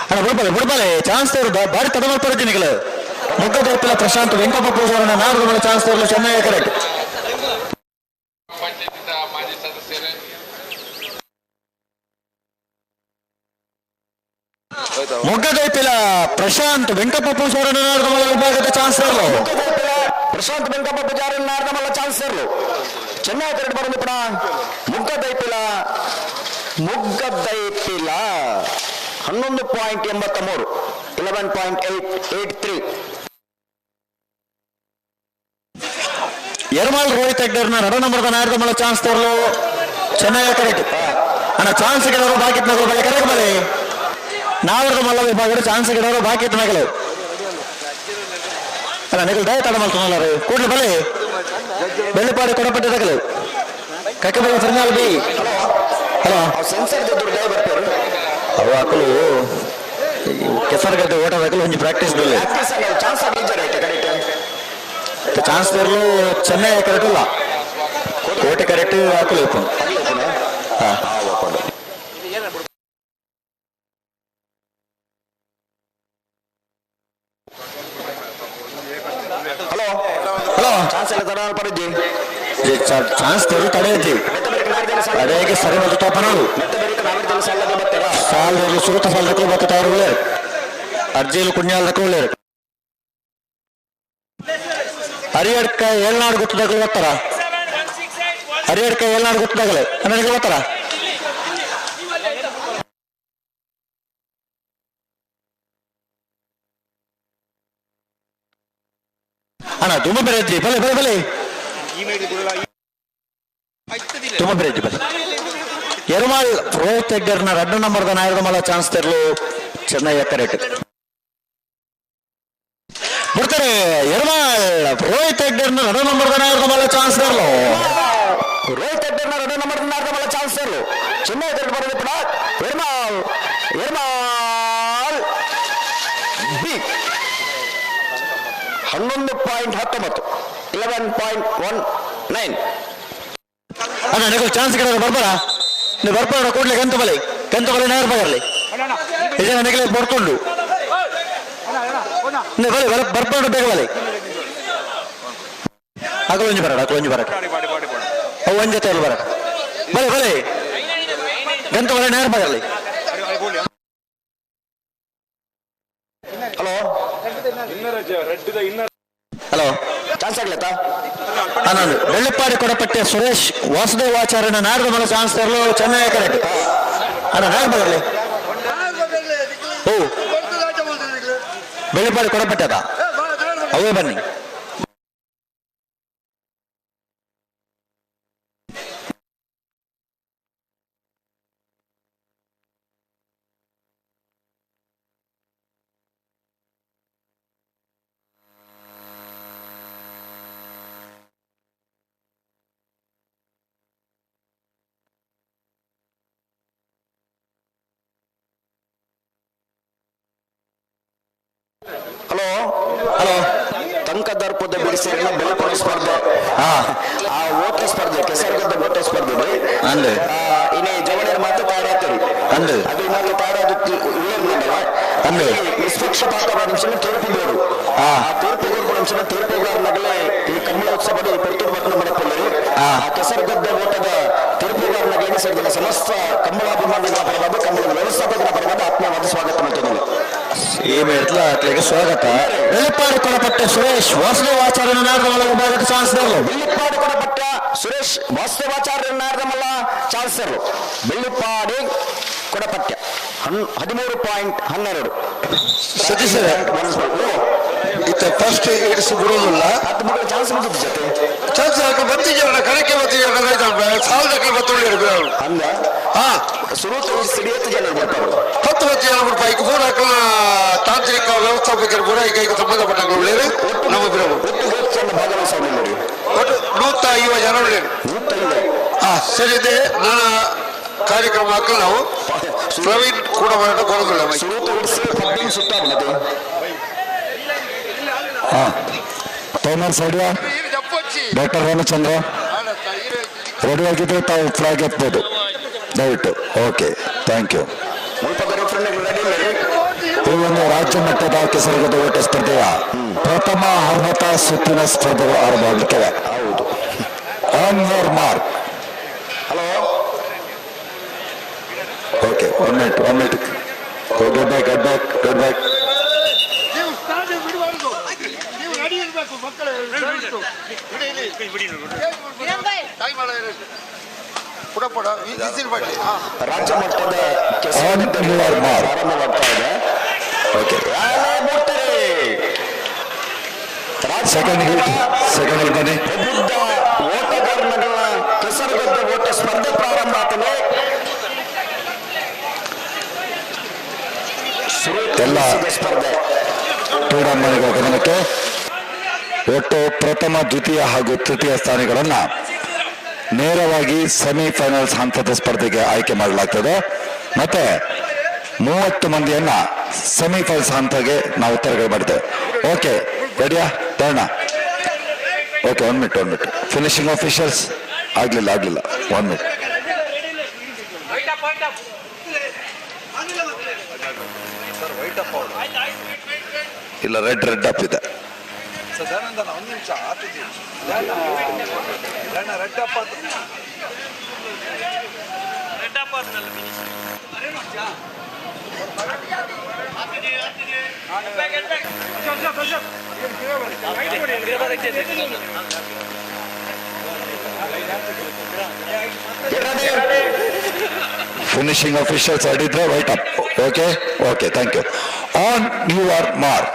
ಅಣ್ಣ ಬಿಡ್ಬಾಲೆ ಬಿಡ್ಬಾಲೆ ಚಾನ್ಸ್ ತೋರುದ ಬಾರಿ ತಡ ಮಾಡ್ತಾರೆ ನಿಗಲ. ಮೊಗ್ಗದೈಪಿಲ ಪ್ರಶಾಂತ್ ವೆಂಕಪ್ಪ ಪೂಜಾರನ ನಾಡದಮಲ ಚಾನ್ಸ್ ತೋರಲು ಚೆನ್ನೈ ಕರೆಕ್ಟ್. ಮೊಗ್ಗದೈಪಿಲ ಪ್ರಶಾಂತ್ ವೆಂಕಪ್ಪ ಪೂಜಾರನ ನಾಡದಮಲ ವಿಭಾಗದ ಚಾನ್ಸ್ ತೋರಲು. ಪ್ರಶಾಂತ್ ವೆಂಕಪ್ಪ ಪೂಜಾರನ ನಾಡದಮಲ ಚಾನ್ಸ್ ತೋರಲು ಚೆನ್ನೈ ಕರೆಕ್ಟ್ ಬರೋದು ಪುನಃ ಮುಗ್ಗದೈಪಿಲ ಮುಗ್ಗದೈಪಿಲ 11.83 11.883. ಎರ್ಮಾಲ್ ರೋಹಿತ್ ಹೆಗ್ಡೆರ್ನ ರಡ ನಂಬರ್ದ ನಾಯರದ ಮಲ್ಲ ಚಾನ್ಸ್ ತೋರ್ಲು ಚೆನ್ನೈ ಕರೆಕ್ಟ್ ಅಣ್ಣ ಚಾನ್ಸ್ ಗಿಡವರು ಬಾಕಿ ನಗಲು ಬಲೆ ಕರೆಕ್ಟ್ ಬಲೆ ನಾವರದ ಮಲ್ಲ ವಿಭಾಗದ ಚಾನ್ಸ್ ಗಿಡವರು ಬಾಕಿ ನಗಲು ಅಲ್ಲ ನಿಗಲ್ ದಯ ತಡ ಮಲ್ತೊಂದಲ್ಲ ಕೂಡ್ಲು ಬಲೆ ಬೆಳ್ಳಿಪಾಡಿ ಕೊಡಪಟ್ಟೆ ತಗಲು ಕಕ್ಕೆ ಫರ್ನಾಲ್ ಬಿ ಹಲೋ ಸೆನ್ಸರ್ ದುಡ್ಡು ಬರ್ತಾರೆ ಅವು ಅಕಲು ಕೆಸರುಗಡ್ಡೆ ಓಟದಾಕಲು ಒಂಜಿ ಪ್ರಾಕ್ಟೀಸ್ ಬಿಲ್ಲೆ ಚಾನ್ಸ್ ಕರೆಕ್ಟ್ ಚಾನ್ಸ್ ತೋರ್ಲು ಚೆನ್ನೈ ಕರೆಕ್ಟ್ ಇಲ್ಲ ಕೋಟೆ ಕರೆಕ್ಟ್ ಹಾಕಲು ಹಾ. ಹಲೋ ಹಲೋ ಚಾನ್ಸ್ ಎಲ್ಲ ತಡ ಪಡೆದಿ ಚಾನ್ಸ್ ತೋರು ತಡೆ ಅದೇಗೆ ಸರಿ ಮತ್ತು ತೋಪನೋಡು ಸಾಲ್ ಸುರುತ ಸಾಲ್ ದಕ್ಕಲು ಬತ್ತ ತಯಾರು ಅರ್ಜಿಲು ಕುಣ್ಯಾಲ್ ದಕ್ಕಲು ಹರಿಯಡ್ಕ ಏಳ್ನಾಡು ಗುತ್ತದಾಗಲು ಬರ್ತಾರ ಹರಿಯಡ್ಕ ಏಳ್ನಾಡು ಗುತ್ತದಾಗಲೇ ನನಗೆ ಬರ್ತಾರ. ಅಣ್ಣ ತುಂಬ ಬೇರೆ ಬಲೆ ಬಲೆ ಬಲೆ ತುಂಬ ಬೇರೆ ಬಲೆ. ಎರುಮಾಳ್ ರೋಹಿತ್ ಹೆಗ್ಡೆರ್ನ ರಡ್ಡು ನಂಬರ್ದ ನಾಯರದ ಮಲ್ಲ ಚಾನ್ಸ್ ತೆರಲು ಚೆನ್ನೈ ಕರೆಕ್ಟ್ ಬಿಡ್ತಾರೆ. ಎರುಮಾಳ್ ರೋಹಿತ್ ಹೆಗ್ಡೆರ್ನ ರಡ್ಡು ನಂಬರ್ದ ನಾಯರದ ಮಲ್ಲ ಚಾನ್ಸ್ ತೆರಲು ರೋಹಿತ್ ಹೆಗ್ಡೆರ್ನ ರಡ್ಡು ನಂಬರ್ದ ನಾಯರದ ಮಲ್ಲ ಚಾನ್ಸ್ ತೆರಲು ಚೆನ್ನೈ ಕರೆಕ್ಟ್ ಬರೋದು ಕೂಡ ಎರ್ಮಾಲ್ ಎರ್ಮಾಲ್ ಬಿ 11.19 11.19. ಅಣ್ಣ ನೀವು ಚಾನ್ಸ್ ಗಿಡ ಬರ್ಬಾರ ನೀವು ಬರ್ಬೇಡ ಕೂಡ್ಲೆ ಕಂತು ಬಲೆ ಕಂತು ಬಲೆ ನೇರ ಬರಲಿ ಇದೇ ನನಗೆ ಬರ್ತುಂಡು ನೀವು ಬಲೆ ಬರ್ಬೇಡ ಬೇಗ ಬಲೆ ಅಕಲೊಂಜಿ ಬರಡ ಅಕಲೊಂಜಿ ಬರಡ ಅವು ಒಂದ್ ಜೊತೆ ಬರಡ ಬಲೆ ಬಲೆ ಗಂತು ಬಲೆ ನೇರ ಬರಲಿ. ಹಲೋ ಹಲೋ ಚಾನ್ಸ್ ಆಗ್ಲತ್ತಾ? ನಾನು ಬೆಳ್ಳಿಪ್ಪಾಡಿ ಕೊಡಪಟ್ಟೆ ಸುರೇಶ್ ವಾಸುದೇವಾಚಾರ್ಯನ ನಾಡದ ಮಲ ಚಾನ್ಸ್ ತರಲು ಚೆನ್ನೈ ಕರೆಕ್ಟ್ ಅಣ್ಣ ನಾಡ್ ಬರಲಿ. ಓ ಬೆಳ್ಳಿಪ್ಪಾಡಿ ಕೊಡಪಟ್ಟೆ ಅದ ಅವೇ ಬನ್ನಿ. ಹಲೋ ಹಲೋ ತಂಕದರ್ಪದ ಬಿಡಿಸಿರಲ್ಲ ಬೆಳಪುರ ಸ್ಪರ್ಧೆ ಆ ಓಟ ಸ್ಪರ್ಧೆ ಕೆಸರುಗದ್ದ ಓಟ ಸ್ಪರ್ಧೆ ಅಂದು ಇನ್ನು ಜವಳಿಯರ ಮಾತು ತಯಾರಾಗ್ತೀರಿ ಅಂದು ಅದು ಮಾತು ತಯಾರಾದ ಅಂದು ನಿಷ್ಪಕ್ಷಪಾತ ನಿಮಿಷ ತೀರ್ಪು ಆ ತೀರ್ಪು ನಿಮಿಷ ತೀರ್ಪುಗಾರನಾಗಲೇ ಈ ಕನ್ನಡೋತ್ಸವದ ಪುರ್ತೂರು ಪಟ್ಟಣ ಮಾಡಕೊಳ್ಳಿ ಆ ಕೆಸರುಗದ್ದ ಓಟದ ತೀರ್ಪುಗಾರನಾಗಲೇ ಸೇರಿದ ಸಮಸ್ತ ಕಂಬಳಾಭಿಮಾನಿಗಳ ಪರವಾಗಿ ಕಂಬಳದ ವ್ಯವಸ್ಥಾಪಕರ ಪರವಾಗಿ ಆತ್ಮೀಯವಾದ ಸ್ವಾಗತ ಮಾಡ್ತಿದ್ದೇನೆ. ಈ ಮೇಟ್ಲ ಅತ್ಲಿಗೆ ಸ್ವಾಗತ. ಬೆಳ್ಳಿಪ್ಪಾಡಿ ಕೊಡಪಟ್ಟೆ ಸುರೇಶ್ ವಾಸುದೇವಾಚಾರ್ಯನ ನಾಡದ ಮಲ್ಲ ವಿಭಾಗದ ಚಾನ್ಸ್ ತರಲು ಬೆಳ್ಳಿಪ್ಪಾಡಿ ಕೊಡಪಟ್ಟ ಸುರೇಶ್ ವಾಸುದೇವಾಚಾರ್ಯ ನಾಡದಮಲ್ಲ ಚಾನ್ಸ್ ತರಲು ಬೆಳ್ಳಿಪ್ಪಾಡಿ ಕೊಡಪಟ್ಟ 13.12. ಸತೀಶ್ ಇತ್ತ ಫಸ್ಟ್ ಇಡಿಸಿ ಬಿಡೋದಿಲ್ಲ. ಹತ್ತು ಚಾನ್ಸ್ ಬಂದಿದ್ದು ಜೊತೆ ಚಾನ್ಸ್ ಹಾಕಿ ಬಂದಿದ್ದೀರಣ್ಣ ಕಣಕ್ಕೆ ಬಂದಿದ್ದೀರಣ್ಣ ಸಾಲದಕ್ಕೆ ಬತ್ತೊಳ್ಳಿ ಅಂದ ಹಾ ಸುರೂತ ಸಿಡಿಯತ್ತು ಜನ ಬರ್ತಾರೆ 10 10 ಜನ ಬಿಡ್ಪ ಈಗ ಪೂರ ಹಾಕಲ ತಾಂತ್ರಿಕ ವ್ಯವಸ್ಥಾಪಕರು ಪೂರ ಈಗ ಈಗ ಸಂಬಂಧಪಟ್ಟ ನಮ್ಮ ಒಟ್ಟು ಜನ ಭಾಗವಹಿಸೋದು ನೋಡಿ ಒಟ್ಟು 150 ಜನ ಉಳ್ಳೇರು. 150 ಹಾ ಸರಿ ಇದೆ ನಾನು ಕಾರ್ಯಕ್ರಮ ಹಾಕಲು ನಾವು ಪ್ರವೀಣ್ ಕೂಡ ಬರೋದಿಲ್ಲ. ಸುರೂತ ಇಡಿಸಿ 15 ಸುತ್ತ ಮತ್ತೆ ಟೈಮರ್ ಸೈಡ್ಯ ಡಾಕ್ಟರ್ ರಾಮಚಂದ್ರ ರೆಡಿ ಆಗಿದ್ರೆ ತಾವು ಫ್ಲಾಗ್ ಎತ್ಬೋದು ದಯವಿಟ್ಟು. Okay thank you. ಈ ಒಂದು ರಾಜ್ಯ ಮಟ್ಟದ ಕೆಸರುಗದ್ದ ಓಟ ಸ್ಪರ್ಧೆಯ ಪ್ರಥಮ ಅರ್ಹತಾ ಸುತ್ತಿನ ಸ್ಪರ್ಧೆಗಳು ಆರಂಭವಾಗಲಿಕ್ಕಿವೆ. ಹೌದು. On your mark. Hello okay 1 minute 1 minute get back get back get back. ರಾಜ್ಯ ಮಟ್ಟದ On your mark. ಆರಂಭವಾಗ್ತಾ ಇದೆ. Okay second hit second hit ಬನ್ನಿ. ಪ್ರಬುದ್ಧ ಎಲ್ಲ ಸ್ಪರ್ಧೆ ಕ್ರೀಡಾಂಗಣಗಳ ಗಮನಕ್ಕೆ ಒಟ್ಟು ಪ್ರಥಮ, ದ್ವಿತೀಯ ಹಾಗೂ ತೃತೀಯ ಸ್ಥಾನಗಳನ್ನ ನೇರವಾಗಿ ಸೆಮಿಫೈನಲ್ಸ್ ಹಂತದ ಸ್ಪರ್ಧೆಗೆ ಆಯ್ಕೆ ಮಾಡಲಾಗ್ತದೆ. ಮತ್ತೆ 30 ಮಂದಿಯನ್ನ ಸೆಮಿಫೈನಲ್ಸ್ ಹಂತಗೆ ನಾವು ತರಗಡೆ ಮಾಡಿದ್ದೇವೆ. ಓಕೆ, ರೆಡಿಯಾ ತರೋಣ? Okay, one minute, one minute. Finishing officials ಆಗ್ಲಿಲ್ಲ, ಆಗ್ಲಿಲ್ಲ, ಒನ್ ಮಿನಿಟ್. ಇಲ್ಲ, ರೆಡ್ ರೆಡ್ ಅಪ್ ಇದೆ. ಫಿನಿಶಿಂಗ್ ಆಫೀಷಿಯಲ್ಸ್ ಇದ್ರೆ white up. Okay, okay, thank you. On your mark.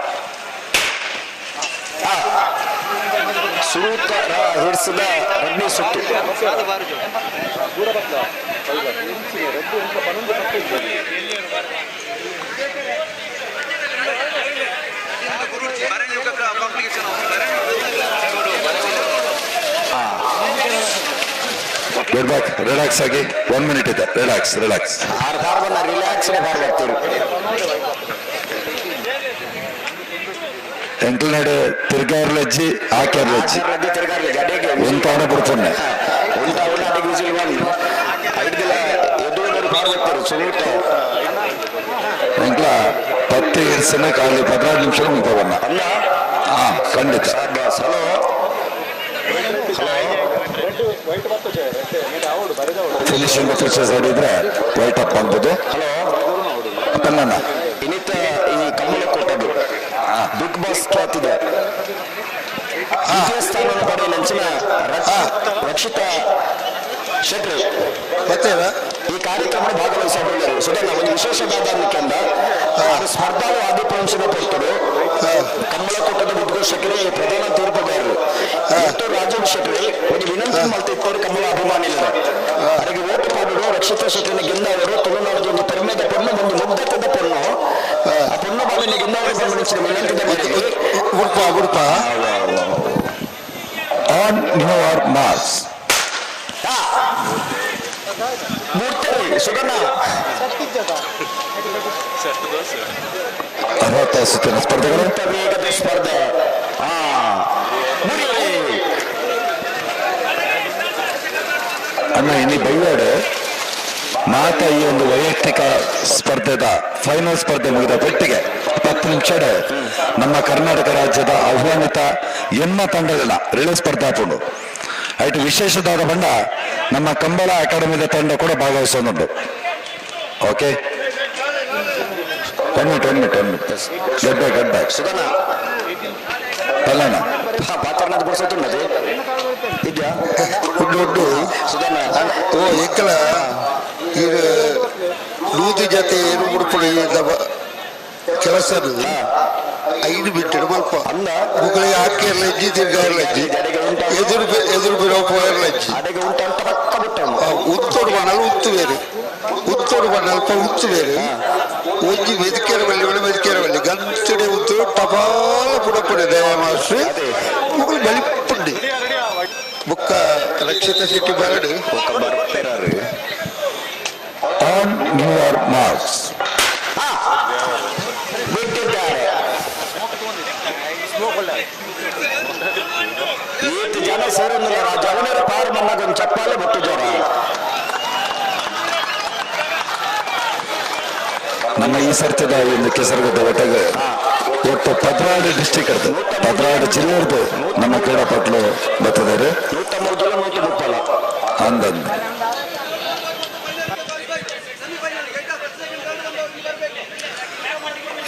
ಸುರೂತ ಹಿಡಿಸಿದ ರಡ್ನಿ ಸುತ್ತು. ಗೆಟ್ ಬ್ಯಾಕ್, ರಿಲ್ಯಾಕ್ಸ್ ಆಗಿ. ಒನ್ ಮಿನಿಟ್ ಇದೆ, ರಿಲ್ಯಾಕ್ಸ್, ರಿಲ್ಯಾಕ್ಸ್. ರಿಲ್ಯಾಕ್ಸ್ ಬರ್ತೀರಿ. ಎಂಕಲ್ನಾಡು ತಿರ್ಗಾರ್ಲಜ್ಜಿ ಆಕ್ಯಾರ್ಲಜ್ಜಿ ಉಂತಾವಣ ಬಿಡ್ಪೊನ್ನೆ. ಎಂಕ್ಲ 10 ಇರ್ಸನೆ ಖಾಲಿ 14 ನಿಮಿಷ ಮುಗ್ದವನ್ನ. ಹಾ, ಖಂಡಿತ. ಫಿನಿಶಿಂಗ್ ಆಫೀಸರ್ಸ್ ಇದ್ರೆ ವೈಟ್ ಅಪ್ ಮಾಡ್ಬೋದು. ಪನ್ನಣ್ಣ ಇನ್ನಿತ ಈ ಕಮ್ಮಲ ಕೊಟ್ಟದ್ದು ಬಿಗ್ ಬಾಸ್ ಖ್ಯಾತಿದೆ ದ್ವಿತೀಯ ಸ್ಥಾನವನ್ನು ಪಡೆಯಲಂಚಿನ ರಕ್ಷಿತಾ ಶೆಟ್ರು ಮತ್ತೆ ಈ ಕಾರ್ಯಕ್ರಮ ಭಾಗವಹಿಸಿಕೊಳ್ಳರು. ಸುಧಣ್ಣ, ಒಂದು ವಿಶೇಷ ದಾದಾನಿಕೆಂದ ಸ್ಪರ್ಧಾಳು ಆದಿಪಂಶದ ಪೊರ್ತರು ಕಮ್ಮಲ ಕೂಟದ ಉದ್ಘೋಷಕರೇ ಪ್ರಧಾನ ತೀರ್ಪುಗಾರರು ಮತ್ತು ರಾಜೀವ್ ಶೆಟ್ಟಿ ಒಂದು ವಿನಂತಿ ಮಾಡ್ತಿದ್ದಾರೆ ಕಮ್ಮಲ ಅಭಿಮಾನಿಗಳು. ಅವರಿಗೆ ಓಟು ಪಾಡಲು ರಕ್ಷಿತಾ ಶೆಟ್ಟಿನ ಗೆದ್ದವರು ತುಳುನಾಡದ ಒಂದು ಪೆರ್ಮೆದ ಪೊಣ್ಣು, ಒಂದು ಮುಗ್ಧತೆದ ಪೊಣ್ಣು, ಆ ಪೊಣ್ಣು ಬಾಲಿನ ಗೆದ್ದವರು ಸಂಬಂಧಿಸಿದ ವಿನಂತಿದ ಮೇರೆಗೆ ಉಡುಪ ಉಡುಪ ಆನ್ your marks. ಮೂರ್ತಿ ಸುಗಣ್ಣ ಅರ್ಹತಾ ಸುತ್ತಿನ ಸ್ಪರ್ಧೆಗಳು. ವೇಗದ ಸ್ಪರ್ಧೆ. ಅಣ್ಣ, ಇನ್ನಿ ಬೈವಾಡೆ ಮಾತ ಈ ಒಂದು ವೈಯಕ್ತಿಕ ಸ್ಪರ್ಧೆದ ಫೈನಲ್ ಸ್ಪರ್ಧೆ ಮುಗಿದ ಪೆಟ್ಟಿಗೆ 10 ನಿಮಿಷ ನಮ್ಮ ಕರ್ನಾಟಕ ರಾಜ್ಯದ ಆಹ್ವಾನಿತ ಎನ್ನ ತಂಡಗಳ ರಿಲೇ ಸ್ಪರ್ಧೆ ಹಾಕೊಂಡು ಐಟು ವಿಶೇಷದಾದ ಬಣ್ಣ ನಮ್ಮ ಕಂಬಳ ಅಕಾಡೆಮಿದ ತಂಡ ಕೂಡ ಭಾಗವಹಿಸೋದುಂಟು. Okay, one minute, one minute, one minute. Get back, get back. Suganna ಪಲ್ಲಣ್ಣ ಪಾತ್ರನಾಥ್ ಬಿಡಿಸೋತುಂಡದು ಇದ್ಯಾ? ಉಂಡು ಉಂಡು. ಸುಧಣ್ಣ. ಓ ಎಂಕಲ ಇದು ನೂತಿ ಜೊತೆ ಏನು ಮುಡ್ಪುಡು ಕೆಲಸ 5 ಬಿಟ್ಟು ಮಲ್ಪ ಮುಗಳಿಗೆ ಹಾಕಿ ಲಜ್ಜಿ ತಿರ್ಗಾ ಲಜ್ಜಿ ಎದುರು ಎದುರು ಬಿರೋ ಪೋಯರ್ ಲಜ್ಜಿ ಉತ್ತೋಡು ಬಣ್ಣಲ್ ಉತ್ತು ಬೇರೆ ಉತ್ತೋಡು ಬಣ್ಣಲ್ಪ ಉತ್ತು ಬೇರೆ ಒಂಜಿ ಮೆದಿಕೇರ ಬಳ್ಳಿ ಒಳ್ಳೆ ಮೆದಿಕೇರ ಬಳ್ಳಿ ಗಂಟೆ ಉತ್ತು ಟಪಾಲ ಪುಡಪುಡೆ ದಯ ಮಾಸ್ಟ್ರು ಮುಗಳು ಬಲಿಪುಂಡಿ ಬುಕ್ಕ ರಕ್ಷಿತ ಶೆಟ್ಟಿ ಬರಡು ಆನ್ your marks. ಬಿಟ್ಟಿದ್ದಾರೆ. ಏತ್ ಜನ ಸೇರೊಂದಿಲ್ಲ ಜವನರ ಪಾರ್ ಮನ್ನಾಗ ಒಂದು ಚಪ್ಪಾಲೆ ಬತ್ತು ಜ್ವರ. ನಮ್ಮ ಈ ಸರ್ತಿದ ಒಂದು ಕೆಸರುಗದ್ದೆ ಒಟ್ಟಾಗ ಒಟ್ಟು 14 ಡಿಸ್ಟಿಕ್ ಇರ್ತದೆ, 14 ಜಿಲ್ಲೆ ಇರ್ತದೆ ನಮ್ಮ ಕ್ರೀಡಾಪಟ್ಲು ಬರ್ತದಾರೆ. 103 ಜಿಲ್ಲೆ 130. ಅಂದಂದು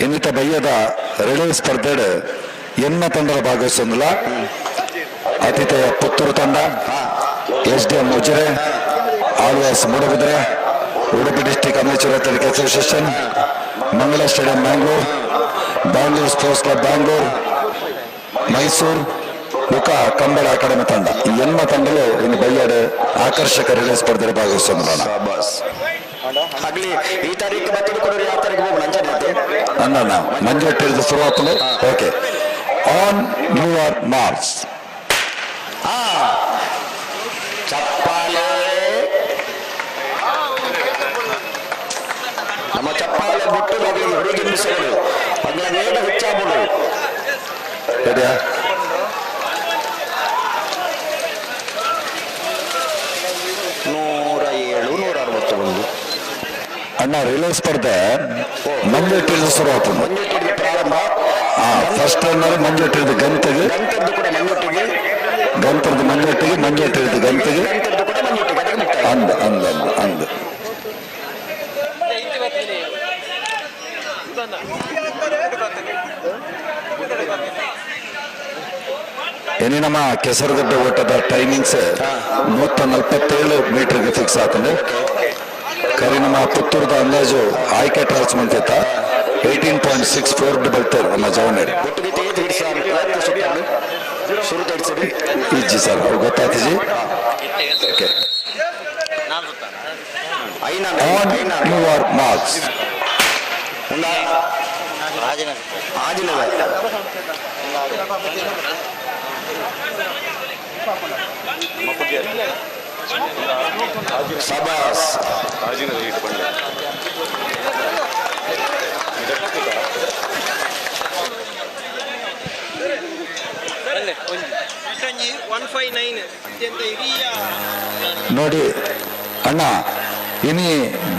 ಇನ್ನಿತ ಬಯ್ಯದ ರಿಲೇ ಸ್ಪರ್ಧೆ ಎನ್ನ ತಂಡದ ಭಾಗವಹಿಸೊಂದಿಲ್ಲ. ಆತಿಥೇಯ ಪುತ್ತೂರು ತಂಡ, S D M Ujire, Alva's Moodbidri, Udupi district amateur athletic association, Mangala stadium Mangalore, Bangalore sports club Bangalore, Mysuru, ಬುಕ್ಕ ಕಂಬಳ ಅಕಾಡೆಮಿ ತಂಡ. ಈ ಎನ್ನ ತಂಡಲು ಇನ್ನು ಬಯ್ಯಾಡು ಆಕರ್ಷಕ ರಿಲೇ ಸ್ಪರ್ಧೆ ಭಾಗವಹಿಸೋಣ. ಅಗ್ಲಿ ಈ ತಾರೀಕು ಬತ್ತಿದ ಕೊಡೋರು ಯಾವ ತಾರೀಕು ಹೋಗೋಣ ಅಂಚನೆ ಅಣ್ಣ ಮಂಜೊಟ್ಟಿರ್ದು ಶುರುವಾಗ್ತದೆ. Okay, on your marks. ಚಪ್ಪಾಳೆ, ನಮ್ಮ ಚಪ್ಪಾಳೆ ಬಿಟ್ಟು ಮಗಳಿಗೆ ಹುಡುಗಿಂಬಿಸಲು ಅಗ್ಲ ವೇಗ ಹೆಚ್ಚಾಗಬಹುದು. ರೆಡಿಯಾ? 107, 161. ಅಣ್ಣ, ರಿಲೇ ಸ್ಪರ್ಧೆ ಮಂಜೊಟ್ಟಿರ್ದು ಶುರುವಾಗ್ತದೆ. ಮಂಜೊಟ್ಟಿಗೆ ಪ್ರಾರಂಭ. ಫಸ್ಟ್ ರನ್ನರ್ ಮಂಜೊಟ್ಟಿರ್ದು ಗಂತೆಗೆ, ಗಂತದ್ದು ಕೂಡ ಮಂಜೊಟ್ಟಿಗೆ, ಗಂತರದ ಮಂಜೊಟ್ಟಿಗೆ, ಮಂಜೊಟ್ಟಿರ್ದು ಗಂತೆಗೆ. ಗಂತದ್ದು ಕೂಡ ಮಂಜೊಟ್ಟಿಗೆ. ಅದಕ್ಕೆ ಮುಕ್ತಾಯ. ಅಂದ ಅಂದ ಅಂದ ಅಂದ. ಏನೇ ನಮ್ಮ ಕೆಸರುಗಡ್ಡೆ ಓಟದ ಟೈಮಿಂಗ್ಸ್ 147 ಮೀಟರ್ಗೆ ಫಿಕ್ಸ್ ಆಗ್ತದೆ. ಕರಿ ನಮ್ಮ ಪುತ್ತೂರದ ಅಂದಾಜು ಆಯ್ಕೆ ಟ್ರಾಲ್ಸ್ ಮಂತಿತ್ತ 18.64 ಬಲ್ತಾರೆ ನಮ್ಮ ಜವನಡಿ. ಒಟ್ಟಿಗೆ ತೇಜ್ ಹಿಡಿಸ ಸುರು ತಡಿಸಿರಿ. ಇಜ್ಜಿ ಸರ್, ಅವ್ರು ಗೊತ್ತಾಯ್ತು. Okay, on your marks. ಆಜಿನದ ಸಬಾಸ್. ನೋಡಿ ಅಣ್ಣ, ಇನಿ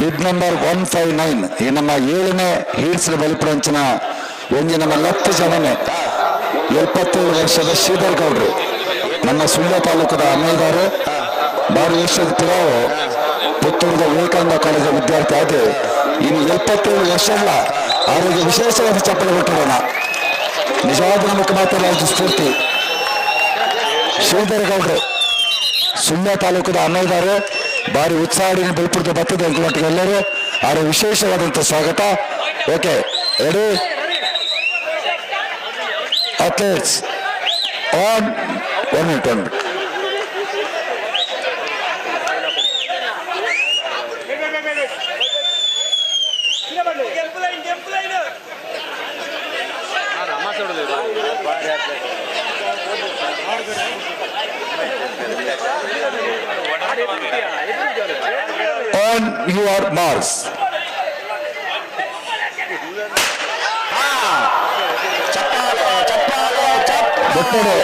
ಬಿಡ್ ನಂಬರ್ 159 ಈ ನಮ್ಮ 7ನೇ ಹೀಡ್ಸ್ ಬಲಿಪುರಂಚಿನ ಒಂಜಿ ನಮ್ಮ ಲತ್ತು ಜನನೆ 77 ವರ್ಷದ ಶ್ರೀಧರ್ ಗೌಡ್ರು, ನಮ್ಮ ಸುಳ್ಯ ತಾಲೂಕದ ಅಮೇದಾರು. ಬಾರಿ ವರ್ಷದ ಪಿರಾವು ಪುತ್ತೂರದ ವಿವೇಕಾನಂದ ಕಾಲೇಜಿನ ವಿದ್ಯಾರ್ಥಿ ಆದ ಇನ್ನು 77 ವರ್ಷ ಅಲ್ಲ, ಆರೋಗ್ಯ ವಿಶೇಷವಾದ ಚಪ್ಪಲಿ ಕೊಟ್ಟಿರೋಣ. ನಿಜವಾದ ನಮಗೆ ಮಾತ್ರ ಸ್ಫೂರ್ತಿ ಶ್ರೀಧರ್ ಗೌಡ್ರು, ಸುಳ್ಯ ತಾಲೂಕದ ಅಮೇದಾರು. ಭಾರಿ ಉತ್ಸಾಹದಿಂದ ಬೆಳ್ಪುರದ ಬತ್ತದ ಅಂಕಮಟ್ಟಿಗೆ ಎಲ್ಲರೂ ಅವರ ವಿಶೇಷವಾದಂಥ ಸ್ವಾಗತ. Okay, ready athletes on. 1 minute, 1 minute. On your marks. ಬಟ್ಟೋಡು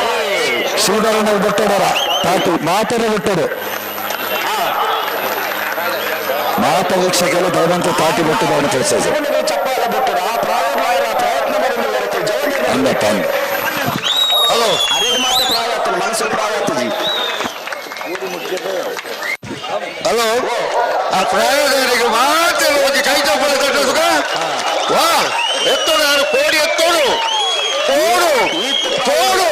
ಶ್ರೀಧರನ ಬಟ್ಟೋಡರ ತಾತು ಮಾತನ ಬಿಟ್ಟರು. ಮಾತ ವೀಕ್ಷಕರು ದಯವಂತ ತಾಟಿ ಬಿಟ್ಟಿದ್ದವನು ಕೆಲಸ ಚಪ್ಪಾಳೆ ಬಿಟ್ಟರು. ಆ ಪ್ರಯತ್ನ ಅಂದ ತಂದೆ. ಹಲೋ, ಅದೇ ಮಾತ್ರ ಪ್ರಾಯ ಆಗ್ತದೆ, ಮನಸ್ಸು ಪ್ರಾಯ ಆಗ್ತದೆ. ಹಲೋ, ಆ ಪ್ರಾಯದವರಿಗೆ ಮಾತ್ರ ಹೋಗಿ ಕೈ ಚಪ್ಪಾಳೆ ತಟ್ಟೋದು. ವಾ, ಎತ್ತೋಡು ಯಾರು ಕೋಡಿ ಎತ್ತೋಡು, ಕೋಡು ಕೋಡು.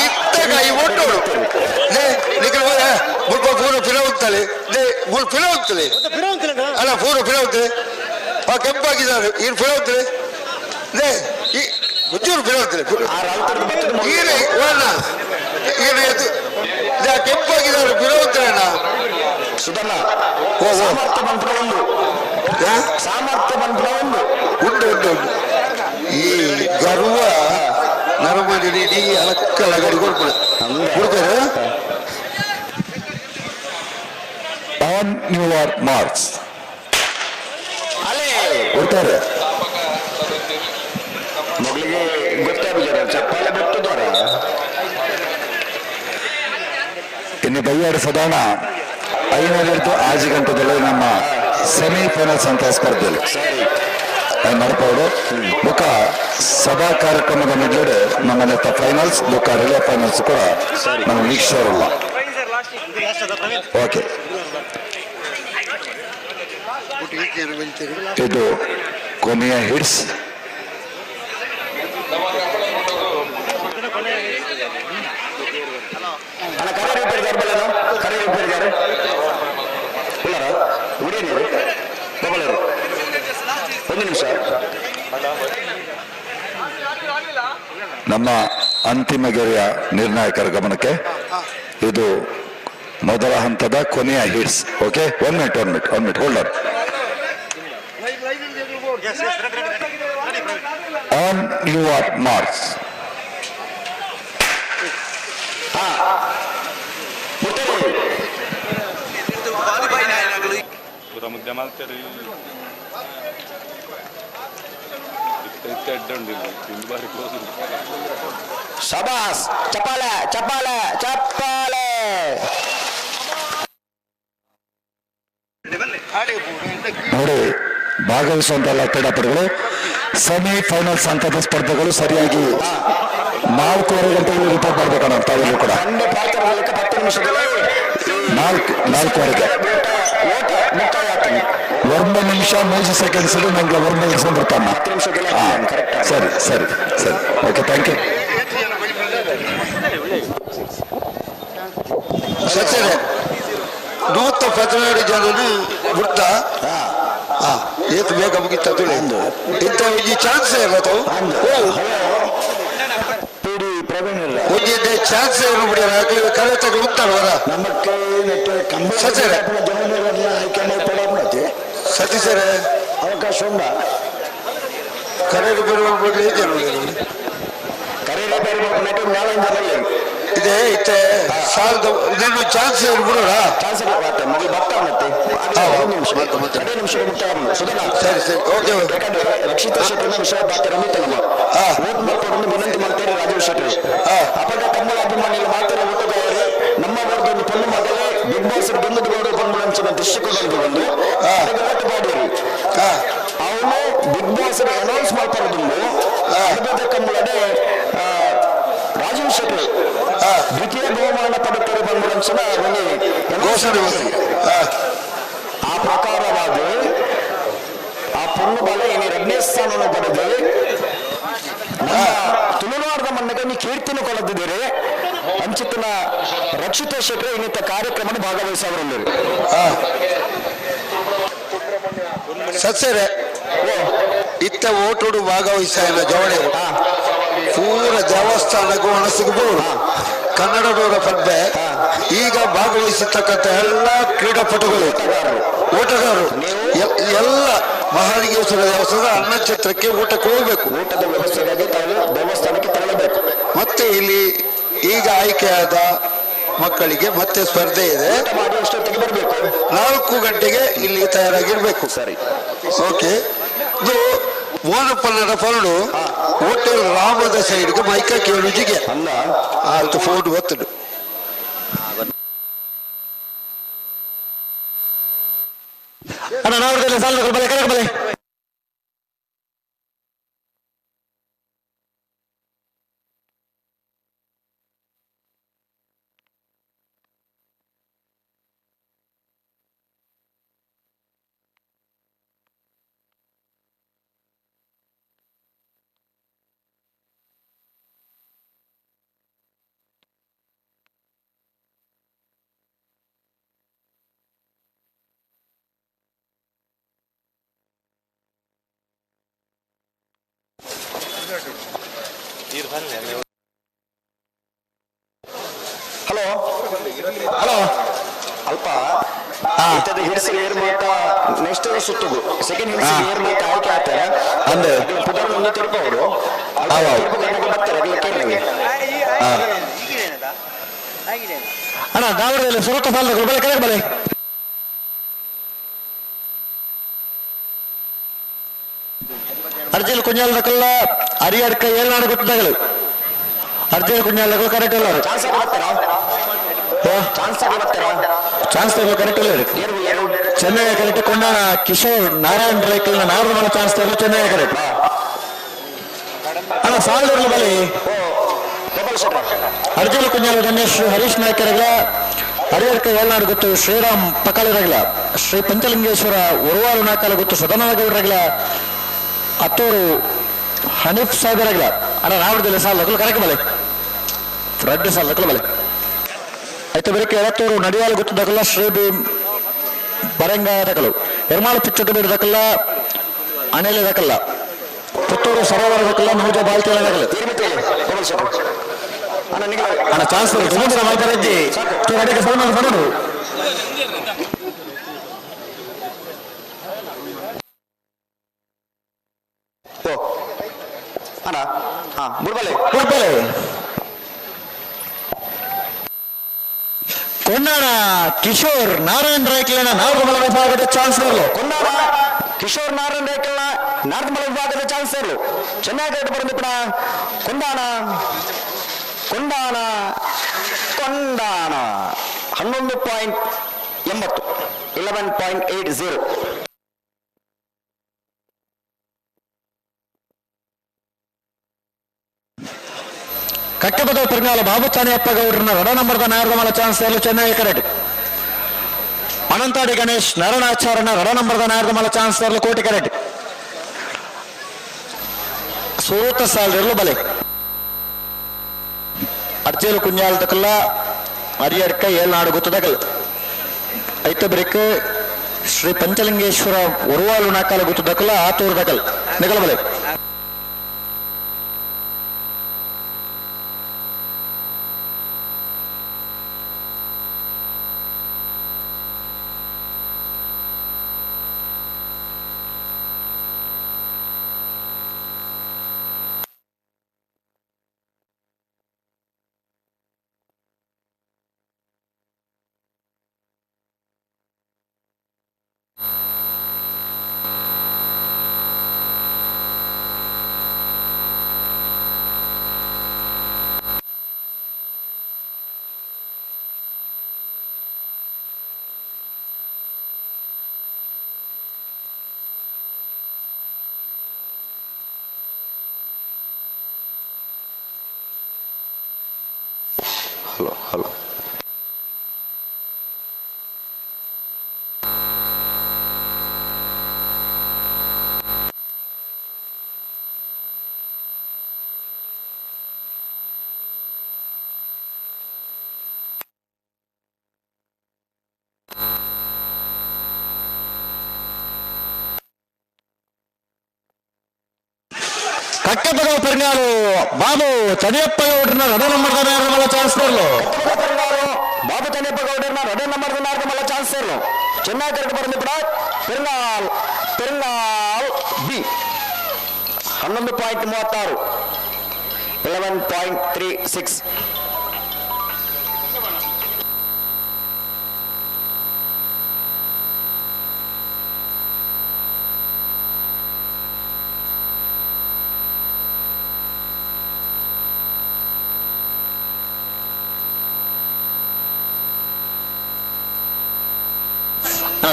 ಇತ್ತ ಕೈ ಒಟ್ಟೋಡು. ನಿಖಲ್ ಮುಲ್ಪ ಪೂರ ಫಿಲ ಹೋಗ್ತಾಳೆ. ಮುಲ್ ಫಿಲ ಹೋಗ್ತದೆ ಅಲ್ಲ, ಪೂರ ಫಿಲ ಹೋಗ್ತದೆ. ಆ ಕೆಂಪಾಗಿದ್ದಾರೆ ಈರು ಫಿಲ ಹೋಗ್ತದೆ. ಈ ಒಂಚೂರು ಫಿಲ ಹೋಗ್ತದೆ. ಈರೆ ಓಣ ಈರೆ ಕೆಂಪಾಗಿದ್ದಾರೆ ಫಿಲ ಹೋಗ್ತಾರೆ ಅಣ್ಣ. ಸುಧಣ್ಣ, ಓ ಓ. ಸಾಮರ್ಥ್ಯ ಬಂಪುನ ಒಂದು, ಸಾಮರ್ಥ್ಯ ಬಂಪುನ ಒಂದು. ಉಂಟು ಉಂಟು ಉಂಟು. ಈ ಗರ್ವ ನರಮನಿ ಇಡೀ ಅಲಕ್ಕಲ ಗಡಿ ಕೊಡ್ಕೊಡು ಕೊಡ್ತಾರೆ. ಆನ್ your marks. ಕೊಡ್ತಾರೆ. ಮಗಳಿಗೆ ಗೊತ್ತಾಗುದಿಲ್ಲ, ಚಪ್ಪಾಳೆ ಬಿಟ್ಟಿದ್ದಾರ. ಇನ್ನು ಬೈಯಾಡು ಸದಾಣ 5 ಆಜಿ ಗಂಟೆದಲ್ಲಿ ನಮ್ಮ ಸೆಮಿಫೈನಲ್ಸ್ ಅಂತ ಸ್ಪರ್ಧೆಯಲ್ಲಿ ನಡಪೌಡು. ಬೊಕ ಸಭಾ ಕಾರ್ಯಕ್ರಮದ ಮಿಡ್ಲಡೆ ನಮ್ಮ ಫೈನಲ್ಸ್ ಬೊಕ ರಿಲೇ ಫೈನಲ್ಸ್ ಕೂಡ ನಮ್ಮ ವೀಕ್ಷಕರಲ್ಲ. ಓಕೆ, ಇದು ಕೊನೆಯ ಹಿಟ್ಸ್. ಅಣ್ಣ, ಕರೆ ರಿಪೇರ್ ಬರಲ್ಲ, ಕರೆ ರಿಪೇರ್ ಉಳ್ಳಾರ ಉಡಿಯ ನೀರು ಬಬಲರು. ಒಂದು ನಿಮಿಷ. ನಮ್ಮ ಅಂತಿಮ ಗೆರೆಯ ನಿರ್ಣಾಯಕರ ಗಮನಕ್ಕೆ ಇದು ಮೊದಲ ಹಂತದ ಕೊನೆಯ heats. Okay, one minute, one minute, one minute, hold on. On your marks. ಶಬಾಸ್, ಚಪ್ಪಾಳೆ ಚಪ್ಪಾಳೆ ಚಪ್ಪಾಳೆ. ನೋಡಿ, ಭಾಗವಹಿಸುವಂತ ಎಲ್ಲ ಕ್ರೀಡಾಪಟುಗಳು ಸೆಮಿಫೈನಲ್ಸ್ ಹಂತದ ಸ್ಪರ್ಧೆಗಳು ಸರಿಯಾಗಿ 4:30 ಗಂಟೆಗೆ ರಿಪೋರ್ಟ್ ಮಾಡಬೇಕಣ್ಣ. ತಾವೆಲ್ಲರೂ ಕೂಡ 4:30ಗೆ 1 ನಿಮಿಷ 3 ಸೆಕೆಂಡ್ಸ್ ನಂಗೆ 1 ನಿಮಿಷ ಬರ್ತಾನ. ಸರಿ ಸರಿ ಸರಿ, ಓಕೆ, thank you. ಸತ್ಯರೇ, 112 ಜನನು ಬಿಡ್ತ ಏತ್ ಬೇಗ ಮುಗಿತ ತುಳಿ ಇಂಥ ಒಂಜಿ ಚಾನ್ಸ್ ಇಲ್ಲ ತಾವು. ಒಂಜಿ ಚಾನ್ಸ್ ಏನು ಬಿಡಿಯಲ್ಲ, ಕರೆ ತಗೊಂಡು ಉಂಟಾರ ವರ. ಸತ್ಯರೇ ಸತೀಶರೇ, ಅವಕಾಶ ಉಂಡ ಕರೆ ಬರುವ ಕರೆ ಇದೆ ಇತ್ತೆ ಸಾಲದ ಇದನ್ನು ಚಾನ್ಸ್ ಬಿಡೋಣ. ಚಾನ್ಸ್ ಮಗಳು ಬರ್ತಾ ಮತ್ತೆ ನಿಮಿಷ 2 ನಿಮಿಷ ಮುಕ್ತಾಯ ಸುಧನ. ಸರಿ ಸರಿ, ಓಕೆ. ಯಾಕಂದ್ರೆ ರಕ್ಷಿತಾ ಶೆಟ್ಟಿನ ವಿಷಯ ಬಾತೆ ರಮಿತ ನಮ್ಮ ಓಟ್ ಮಾಡ್ಕೊಂಡು ವಿನಂತಿ ಮಾಡ್ತಾರೆ ರಾಜೀವ್ ಶೆಟ್ಟಿ. ಅಪಗ ಕಮ್ಮಳ ಅಭಿಮಾನಿಗಳು ಮಾತ್ರ ಊಟದವರು ನಮ್ಮ ವರ್ಗ ಒಂದು ಪೊಣ್ಣು ಮಗಳೇ ಬಿಗ್ ಬಾಸ್ ಗೆಲ್ಲದು ಗೌರವ ಪಂಗುಳಂಚಿನ ದೃಷ್ಟಿಕೋನ ಬಂದು ಓಟ್ ಮಾಡಿರಿ. ಅವನು ಬಿಗ್ ಬಾಸ್ ಅನೌನ್ಸ್ ಮಾಡ್ತಾರದು ಕಮ್ಮಳನೆ ರಾಜೀವ್ ಶೆಟ್ಟಿ ದ್ವಿತೀಯ ಬಹುಮಾನ ಪಡೆಯುತ್ತಾರೆ ಬಂದ್ಬಿಡಂಚಿನ ಒಂದು ಘೋಷಣೆ. ಆ ಪ್ರಕಾರವಾಗಿ ಆ ಪೊಣ್ಣು ಬಲ ಇನಿ ಎರಡನೇ ಸ್ಥಾನವನ್ನು ಪಡೆದು ನಮ್ಮ ತುಳುನಾಡದ ಮಣ್ಣಗೆ ನೀ ಕೀರ್ತಿನ ಕೊಡದಿದ್ದೀರಿ. ಅಂಚಿತನ ರಕ್ಷಿತಾ ಶೆಟ್ಟಿ ಇನ್ನಿತ ಕಾರ್ಯಕ್ರಮ ಭಾಗವಹಿಸವರಲ್ಲಿ. ಸತ್ಯರೇ, ಇತ್ತ ಓಟುಡು ಭಾಗವಹಿಸ ಜವಳಿಯರು ಪೂರ ದೇವಸ್ಥಾನಕ್ಕೂ ಮನಸ್ಸಿಗೆ ಬೋರು ಕನ್ನಡದವರ ಪದ್ದೆ. ಈಗ ಭಾಗವಹಿಸತಕ್ಕಂಥ ಎಲ್ಲ ಕ್ರೀಡಾಪಟುಗಳು, ಓಟಗಾರರು ಎಲ್ಲ ಮಹಾಲಿಂಗೇಶ್ವರ ದೇವಸ್ಥಾನದ ಅನ್ನಛತ್ರಕ್ಕೆ ಊಟಕ್ಕೆ ಹೋಗ್ಬೇಕು. ಊಟದ ವ್ಯವಸ್ಥೆಗಾಗಿ ತಾವು ದೇವಸ್ಥಾನಕ್ಕೆ ತೆರಳಬೇಕು. ಮತ್ತೆ ಇಲ್ಲಿ ಈಗ ಆಯ್ಕೆಯಾದ ಮಕ್ಕಳಿಗೆ ಮತ್ತೆ ಸ್ಪರ್ಧೆ ಇದೆ. 4 ಗಂಟೆಗೆ ಇಲ್ಲಿ ತಯಾರಾಗಿರ್ಬೇಕು. ಸರಿ, ಓಕೆ. ಇದು ಮೋನಪ್ಪನ ಫೋನು ಹೋಟೆಲ್ ರಾಮದ ಸೈಡ್ಗೆ ಮೈಕ ಕೇಳುಜಿಗೆ ಅಲ್ಲ ಆಯ್ತು, ಫೋನ್ ಗೊತ್ತುಂಟು. ಅಣ್ಣ, ನಾವು ಸಾಲ ಬಲೆ ಕರೆ ಬಲೆ. ಹಲೋ ಹಲೋ, ಅಲ್ಪ ಇತ್ತದ ಹಿಡಿಸಿ ಏರ್ ಮಾತ ನೆಕ್ಸ್ಟ್ ಸುತ್ತುಗು ಸೆಕೆಂಡ್ ಹಿಡಿಸಿ ಏರ್ ಮಾತ ಆಯ್ಕೆ ಆಗ್ತಾರೆ ಅಂದೆ ಪುದರ್ ಒಂದು ತಿರುಪವರು ಬರ್ತಾರೆ ಕೇಳಿ. ಅಣ್ಣ, ದಾವಣಗೆರೆ ಸುರತ ಸಾಲದ ಬಲೆ ಕರೆ ಬಲೆ. ಅರ್ಜಿಲ್ ಕುഞ്ഞാಲದಕ್ಕೆಲ್ಲ ಅರಿಯಡ್ಕ ಏಳ್ನಾಡು ಗೊತ್ತದಾಗಲು ಅರ್ಜಿಲ್ ಕುഞ്ഞಾಲದಕ್ಕೂ ಕರೆಕ್ಟ್ ಇಲ್ಲ. ಚಾನ್ಸ್ ಕರೆಕ್ಟ್ ಇಲ್ಲ. ಚೆನ್ನೈ ಕರೆಕ್ಟ್ ಕೊಂಡಾಣ ಕಿಶೋರ್ ನಾರಾಯಣ್ ರೈಕಲ್ನ ನಾರು ಚಾನ್ಸ್ ತಗೋ ಚೆನ್ನೈ ಕರೆಕ್ಟ್. ಅಣ್ಣ, ಸಾಲದರ್ಲ ಬಲಿ ಅರ್ಜುನ ಕುഞ്ഞಾಲ ಗಣೇಶ್ ಹರೀಶ್ ನಾಯ್ಕರಗಳ ಹರಿಹರ್ಕ ಏಳ್ನಾಡು ಗೊತ್ತು ಶ್ರೀರಾಮ್ ಪಕಾಳಿರಗಲ ಶ್ರೀ ಪಂಚಲಿಂಗೇಶ್ವರ ಉರುವಾರು ನಾಕಲ ಗೊತ್ತು ಸದಾನಂದ ಗೌಡರಗಲ ಅತ್ತೂರು ಹನೀಫ್ ಸಾಹೇಬರಗಲ. ಅಣ್ಣ, ನಾವಡದಲ್ಲಿ ಸಾಲ ಕರೆಕ್ಟ್ ಬಲೆ ರೆಡ್ಡಿ ಸಾಲ ಬಲೆ ಆಯ್ತು. ಬೆರಕೆ ಎಳತ್ತೂರು ನಡಿಯಾಲ ಗೊತ್ತು ದಕಲ ಶ್ರೀ ಬಿ ಬರಂಗ ದಕಲು ಎರ್ಮಾಳ ಪಿಚ್ಚಟ್ಟು ಬೇಡ ದಕಲ್ಲ ಅಣೆಲೆ ದಕಲ್ಲ ಪುತ್ತೂರು ಸರೋವರ ದಕಲ್ಲ ನೂಜ ಬಾಲ್ತಿಲ ದಕಲು. ಅಣ್ಣ ಚಾನ್ಸ್ ಸುಮಂತ್ರ ಮಲ್ಪರಜ್ಜಿ ಅಡಿಗೆ ಸಲ್ಮಾನ್ ಪಡೋಡು. ಅಣ್ಣ ಹಾ ಬುಡ್ಬಲೆ. ಬುಡ್ಬಲೆ. ಕೊಂಡಾಣ ಕಿಶೋರ್ ನಾರಾಯಣ್ ರೈಕ್ಲೆನ ನಾರ್ಮಲ ವಿಭಾಗದ ಚಾನ್ಸಲರ್. ಕೊಂಡಾಣ ಕಿಶೋರ್ ನಾರಾಯಣ್ ರೈಕ್ಲೆನ ನಾರ್ಮಲ ವಿಭಾಗದ ಚಾನ್ಸಲರ್. ಚೆನ್ನಾಗಿ ಬರಂದಿಪ್ಪಣ ಕೊಂಡಾಣ ಕೊಂಡಾಣ ಕೊಂಡಾಣ 11.80, 11.80. ಕಟ್ಟೆಪದ ಪೆರ್ಗಾಲ ಬಾಬು ಚಾನಿಯಪ್ಪ ಗೌಡ್ರನ್ನ ರಡ ನಂಬರ್ದ ನಾಯರ್ದಮಲ ಚಾನ್ಸಲರ್ ಚೆನ್ನೈ ಕರೆಕ್ಟ್. ಅನಂತಾಡಿ ಗಣೇಶ್ ನಾರಾಯಣಾಚಾರ್ಯನ ರಡ ನಂಬರ್ದ ನಾಯರ್ದಮಲ ಚಾನ್ಸಲರ್ ಕೋಟಿ ಕರೆಕ್ಟ್. ಸೂತ ಸಾಲರಿರಲು ಬಲೆ ಅರ್ಜೇಲು ಕುಂಜಾಲ್ ತಕಲ್ಲ ಅರಿಯಡ್ಕ ಏಳ್ನಾಡು ಗೊತ್ತದಕಲ್ ಐತ ಬ್ರೇಕ್ ಶ್ರೀ ಪಂಚಲಿಂಗೇಶ್ವರ ಒರುವಾಲು ನಾಕಾಲ ಗೊತ್ತದಕಲ್ಲ ಆತೂರು ದಕಲ್ ನಿಗಲ ಬಲೆ. ಹಲೋ ಹಲೋ ಕಟ್ಟೆಪದ ಪೆರ್ಗಾಲು ಬಾಬು ಚನಿಯಪ್ಪ ಗೌಡ್ರನ್ನ ರಡ ನಂಬರ್ದ ನಾಯರ್ದಮಲ ಚಾನ್ಸಲರ್. ಬಾಬು ಚನಿಯಪ್ಪ ಗೌಡ್ರನ್ನ ರಡ ನಂಬರ್ದ ನಾಯರ್ದಮಲ ಚಾನ್ಸಲರ್. ಚೆನ್ನಾಗಿ ಕರೆಕ್ಟ್ ಬರಂದಿಪ್ಪಣ ಪೆರ್ಗಾಲ್ ಪೆರ್ಗಾಲ್ ಬಿ 11.36, 11.36.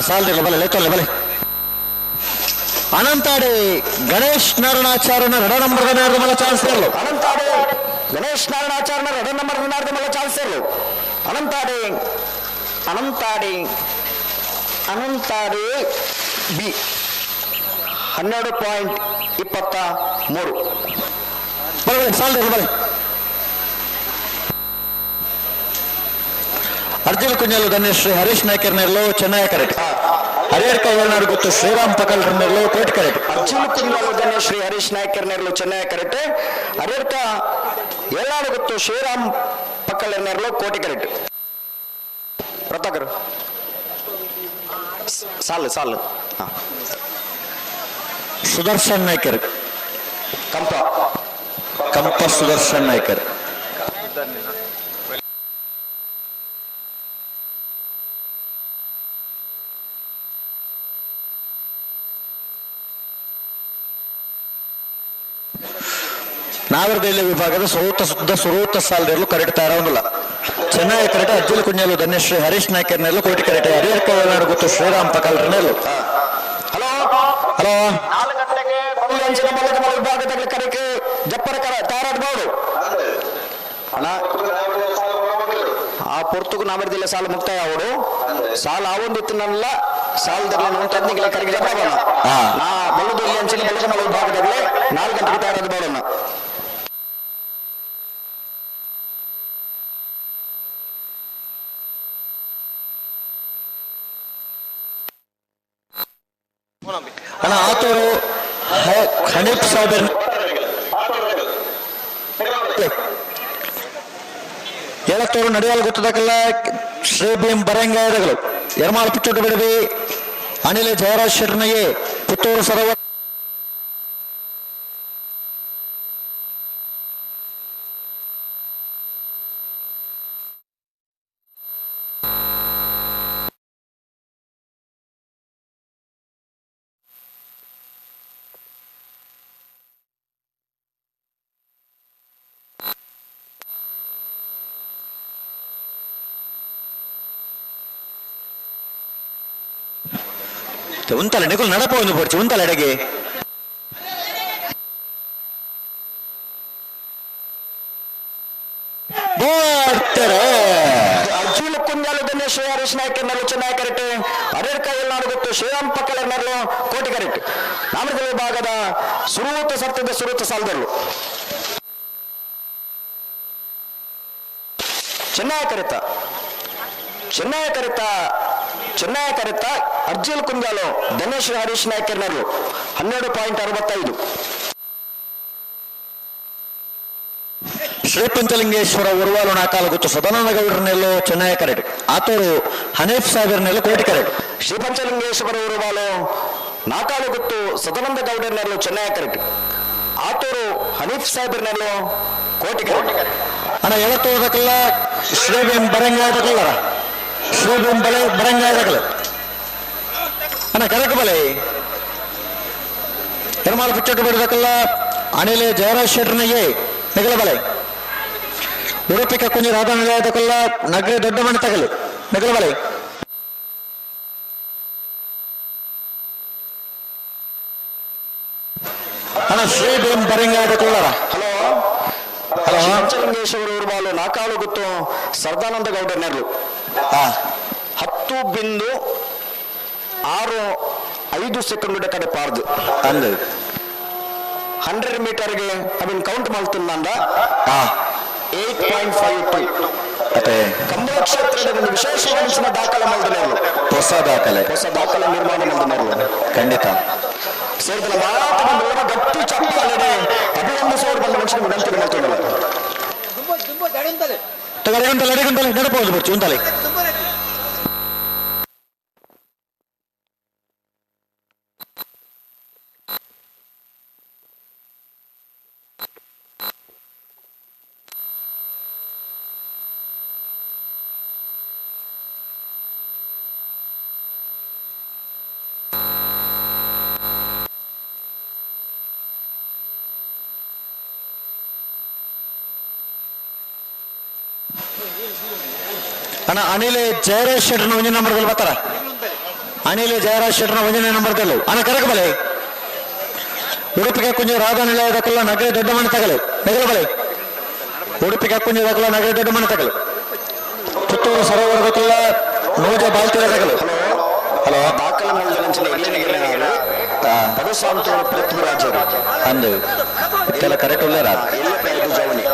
ಸಾಲ್ದಿಲ್ಲ ಬಲೆ ಲೇತಲ್ಲ ಬಲೆ. ಅನಂತಾಡಿ ಗಣೇಶ್ ನಾರಾಯಣಾಚಾರ್ಯನ ರಡ ನಂಬರ್ದ ನಾಯರ್ದಮಲ ಚಾನ್ಸಲರ್. ಅನಂತಾಡಿ ಗಣೇಶ್ ನಾರಾಯಣಾಚಾರ್ಯನ ರಡ ನಂಬರ್ದ ನಾಯರ್ದಮಲ ಚಾನ್ಸಲರ್. ಅನಂತಾಡಿ ಅನಂತಾಡಿ ಅನಂತಾಡಿ ಬಿ 12.23. ಬಲೆ ಸಾಲ್ದಿಲ್ಲ ಬಲೆ. ಅರ್ಜುನ ಕುಂಜಲು ಧನ್ಯಶ್ರೀ ಹರೀಶ್ ನಾಯ್ಕರ್ ನೆರಳು ಚೆನ್ನೈ ಕರೆಕ್ಟ್. ಹರಿಹರ ಕೈವಲ್ನಾಡು ಗೊತ್ತು ಶ್ರೀರಾಮ್ ಪಕಲ್ ನೆರಳು ಕೋಟಿ ಕರೆಕ್ಟ್. ಅರ್ಜುನ ಕುಂಜಲು ಧನ್ಯಶ್ರೀ ಹರೀಶ್ ನಾಯ್ಕರ್ ನೆರಳು ಚೆನ್ನೈ ಕರೆಕ್ಟ್. ಹರಿಹರ ಏಳ್ನಾಡು ಗೊತ್ತು ಶ್ರೀರಾಮ್ ಪಕ್ಕಲ್ ನೆರಳು ಕೋಟಿ ಕರೆಕ್ಟ್. ರತ್ನಾಕರ್ ಸಾಲು ಸಾಲು. ಸುದರ್ಶನ್ ನಾಯ್ಕರ್ ಕಂಪ ಕಂಪ ಸುದರ್ಶನ್ ನಾಯ್ಕರ್. ನಾಗರದಳ್ಳಿ ವಿಭಾಗದ ಸುರೂತ ಶುದ್ಧ ಸುರೂತ ಸಾಲದಲ್ಲೂ ಕರೆಕ್ಟ್ ತಯಾರಾಗಿಲ್ಲ. ಚೆನ್ನೈ ಕರೆಕ್ಟ್ ಅಜ್ಜಲ್ ಕುಂಜಲು ಧನ್ಯಶ್ರೀ ಹರೀಶ್ ನಾಯ್ಕರ್ನೆಲ್ಲು ಕೋಟಿ ಕರೆಕ್ಟ್. ಹರಿಹರ ಕೈವಲ್ನಾಡು ಗೊತ್ತು ಶ್ರೀರಾಮ್ ಪಕಲ್ರನೆಲ್ಲು. ಹಲೋ ಹಲೋ 4 ಗಂಟೆಗೆ ವಿಭಾಗದ ಕರೆಗೆ ಜಪ್ಪರ ಕರ ತಯಾರಾಗಬಹುದು ಅಣ್ಣ. ಆ ಪೊರ್ತುಗು ನಾಮರ್ದಿಲ್ಲ ಸಾಲ ಮುಕ್ತಾಯ ಅವಡು ಸಾಲ ಆವೊಂದಿತ್ತನಲ್ಲ ಸಾಲದಲ್ಲಿ ತಂದಿಗೆ ಕರೆಗೆ ಜಪ್ಪರ ನಾ ಬಲ್ಲದಲ್ಲಿ ಅಂಚಿನ ಬಲ್ಲಕಮಲ ವಿಭಾಗದಲ್ಲಿ 4 ಗಂಟೆಗೆ ತಯಾರಾಗಬಹುದು. ಅಣ್ಣ ಆತೂರು ಹನೀಫ್ ಸಾಹೇಬ್ ಎಳತ್ತೂರು ನಡೆಯಲು ಗೊತ್ತದಕ್ಕೆಲ್ಲ ಶ್ರೀ ಭೀಮ್ ಬರಂಗಾಯದಗಳು ಎರ್ಮಾಲ್ ಪಿಚ್ಚೋಟು ಬಿಡಬಿ ಅನಿಲ ಜಯರಾಜ್ ಶೆಟ್ಟರ್ನಿಗೆ ಪುತ್ತೂರು ಸರೋವರ ಉಂತಲ್ಲ ನಿಕುಲ್ ನಡಪ ಒಂದು ಪೊರ್ಚಿ ಉಂತಲ್ಲ ಎಡಗೆ ಬೋಡ್ತಾರೆ ಅರ್ಜುನ ಕುಂಜಾಲು ಧನ್ಯ ಶ್ರೀ ಹರೀಶ್ ನಾಯ್ಕ ನಲ್ಲು ಚೆನ್ನಾಗಿ ಕರೆಕ್ಟ್ ಅರೇರ್ ಕೈಯಲ್ಲಿ ನಾಡು ಗೊತ್ತು ಶ್ರೀರಾಮ್ ಪಕ್ಕಲ ನರ್ಲು ಕೋಟಿ ಕರೆಕ್ಟ್ ನಾಮಕಲ್ ವಿಭಾಗದ ಸುರುವತ್ತ ಸತ್ತದ ಸುರುತ್ತ ಸಾಲದಲ್ಲೂ ಚೆನ್ನಾಗಿ ಕರೆತ ಚೆನ್ನಾಗಿ ಕರೆತ ಚೆನ್ನಾಗಿ ಕರೆತ ಅರ್ಜುನ್ ಕುಂಜಾಲು ಧನ್ಯಶ್ರೀ ಹರೀಶ್ ನಾಯ್ಕರ್ನರು 12.65. ಶ್ರೀ ಪಂಚಲಿಂಗೇಶ್ವರ ಉರ್ವಾಲು ನಾಕಾಲು ಗೊತ್ತು ಸದಾನಂದ ಗೌಡರನೆಲ್ಲೋ ಚೆನ್ನೈ ಕರೆಕ್ಟ್ ಆತೋರು ಹನೀಫ್ ಸಾಹೇಬರ್ನೆಲ್ಲ ಕೋಟಿ ಕರೆಕ್ಟ್. ಶ್ರೀ ಪಂಚಲಿಂಗೇಶ್ವರ ಉರುವಾಲು ನಾಕಾಲು ಗೊತ್ತು ಸದಾನಂದ ಗೌಡರ್ನೆಲ್ಲೋ ಚೆನ್ನೈ ಕರೆಕ್ಟ್ ಆತೂರು ಹನೀಫ್ ಸಾಹೇಬರ್ನೆಲ್ಲೋ ಕೋಟಿ ಕರೆಕ್ಟ್. ಅಣ್ಣ ಎಳತ್ತೋದಕ್ಕೆಲ್ಲ ಶ್ರೀ ಭೀಮ್ ಬರಂಗಾಯದಕ್ಕಲ್ಲರ ಶ್ರೀ ಭೀಮ್ ಬಲೆ ಬರಂಗಾಯದಕ್ಕಲ್ಲ ಅಣ್ಣ ಕರೆಕ್ಟ್ ಬಲೆ ಎರ್ಮಾಲ್ ಪಿಚ್ಚಟ್ಟು ಬಿಡದಕ್ಕೆಲ್ಲ ಅನಿಲ್ ಜಯರಾಜ್ ಶೆಟ್ಟರ್ನಿಗೆ ನಿಗಲ ಬಲೆ ಉಡುಪಿ ಕಕ್ಕುಂಜಿ ರಾಧಾ ನಿಲಯದಕ್ಕೆಲ್ಲ ನಗರ ದೊಡ್ಡ ಮನೆ ತಗಲು ನಿಗಲ ಬಲೆ. ಅಣ್ಣ ಶ್ರೀ ಭೀಮ್ ಬರಂಗಾಯದಕ್ಕಲ್ಲರ. Hello hello. ಪಂಚಲಿಂಗೇಶ್ವರ ಉರುವಾಲು ನಾಕಾಲು ಗೊತ್ತು ಸರ್ದಾನಂದ ಗೌಡರ್ನೆರ್ಲು 10.65 ಸೆಕೆಂಡ್ ಕಡೆ ಪಾರ್ದು ಅಂದು 100 ಮೀಟರ್ಗೆ I mean count ಮಾಡ್ತಂದ 8.52. ಅತ್ತೆ ಕಂಬಳ ಕ್ಷೇತ್ರದ ಒಂದು ವಿಶೇಷ ಮನಸ್ಸಿನ ದಾಖಲೆ ಮಾಡಿದವರು. ಹೊಸ ದಾಖಲೆ. ಹೊಸ ದಾಖಲೆ ನಿರ್ಮಾಣ ಮಾಡಿದವರು. ಖಂಡಿತ. ಸೇರಿದ ಮಾತು ಗಟ್ಟಿ ಚಪ್ಪಾಳೆ ಅಭಿನಂದಿಸುವವರು ಬಂದ ಮನುಷ್ಯನ ವಿನಂತಿ ಮಾಡ್ತಿದ್ದಾರೆ. ಅಡೆಗುಂಟಲೆ ಅಡೆಗುಂಟಲೆ ನಡಬಹುದು ಬರ್ಚು ಉಂಟಲೆ. ಅಣ್ಣ ಅನಿಲ್ ಜಯರಾಜ್ ಶೆಟ್ಟರ್ನ ಒಂದೇ ನಂಬರ್ದಲ್ಲಿ ಬರ್ತಾರ. ಅನಿಲ್ ಜಯರಾಜ್ ಶೆಟ್ಟರ್ನ ಒಂದನೇ ನಂಬರ್ದಲ್ಲೂ ಅಣ್ಣ ಕರಕ ಬಲೆ. ಉಡುಪಿಗೆ ಕುಂಜ ರಾಧಾ ನಿಲಯದ ಕುಲ್ಲ ನಗರ ದೊಡ್ಡ ಮನೆ ತಗಲು ನಗರ ಬಲೆ. ಉಡುಪಿಗೆ ಕುಂಜ ದಾಖಲ ನಗರ ದೊಡ್ಡ ಮನೆ ತಗಲು ಪುತ್ತೂರು ಸರೋವರದ ಕುಲ್ಲ ನೂಜ ಬಾಲ್ತಿರ ತಗಲು. ಹಲೋ. ದಾಖಲೆ ಮಾಡಿದ ಪಡುಸಾಂತೋಳು ಪೃಥ್ವಿರಾಜರು ಅಂದು ಇದೆಲ್ಲ ಕರೆಕ್ಟ್ ಉಳ್ಳೇರ ಐದು ಜವನಿ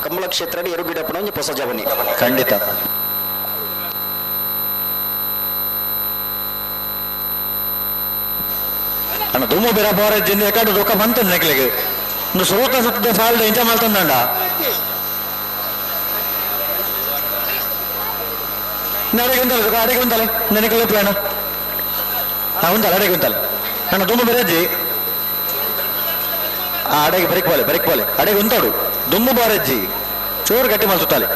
ಕಂಬಳ ಕ್ಷೇತ್ರ ಎರುಗಿಡಪ್ಪನ ಒಂದು ಹೊಸ ಜವನಿ. ಖಂಡಿತ. ಅಣ್ಣ ದುಮ್ಮು ಬೇರೆ ಬೋರ ಜಿಂದ ಎಕಡೆ ದುಃಖ ಬಂತು ನೆಕ್ಲಿಗೆ ಒಂದು ಸುರೂತ ಸುತ್ತದ ಸಾಲದ ಇಂಚ ಮಲ್ತಂದಂಡ ಅಡಿಗೆ ಉಂಟಲ್ಲ ಸುಖ ಅಡಿಗೆ ಉಂಟಲ್ಲ ನೆನಕಲ್ಲ ಪ್ಲಾನ ಹಾ ಉಂಟಲ್ಲ ಅಡಿಗೆ ಉಂಟಲ್ಲ ಅಣ್ಣ ದುಮ್ಮು ಬೇರೆಜ್ಜಿ ಆ ಅಡಿಗೆ ಬರಿಕ್ ಬೋಲೆ ಬರಿಕ್ ಬೋಲೆ ಅಡಿಗೆ ಉಂತಾಡು ದುಮ್ಮು ಬಾರಜ್ಜಿ ಚೋರು ಗಟ್ಟಿ ಮಲ್ಸುತ್ತಾಲೆ.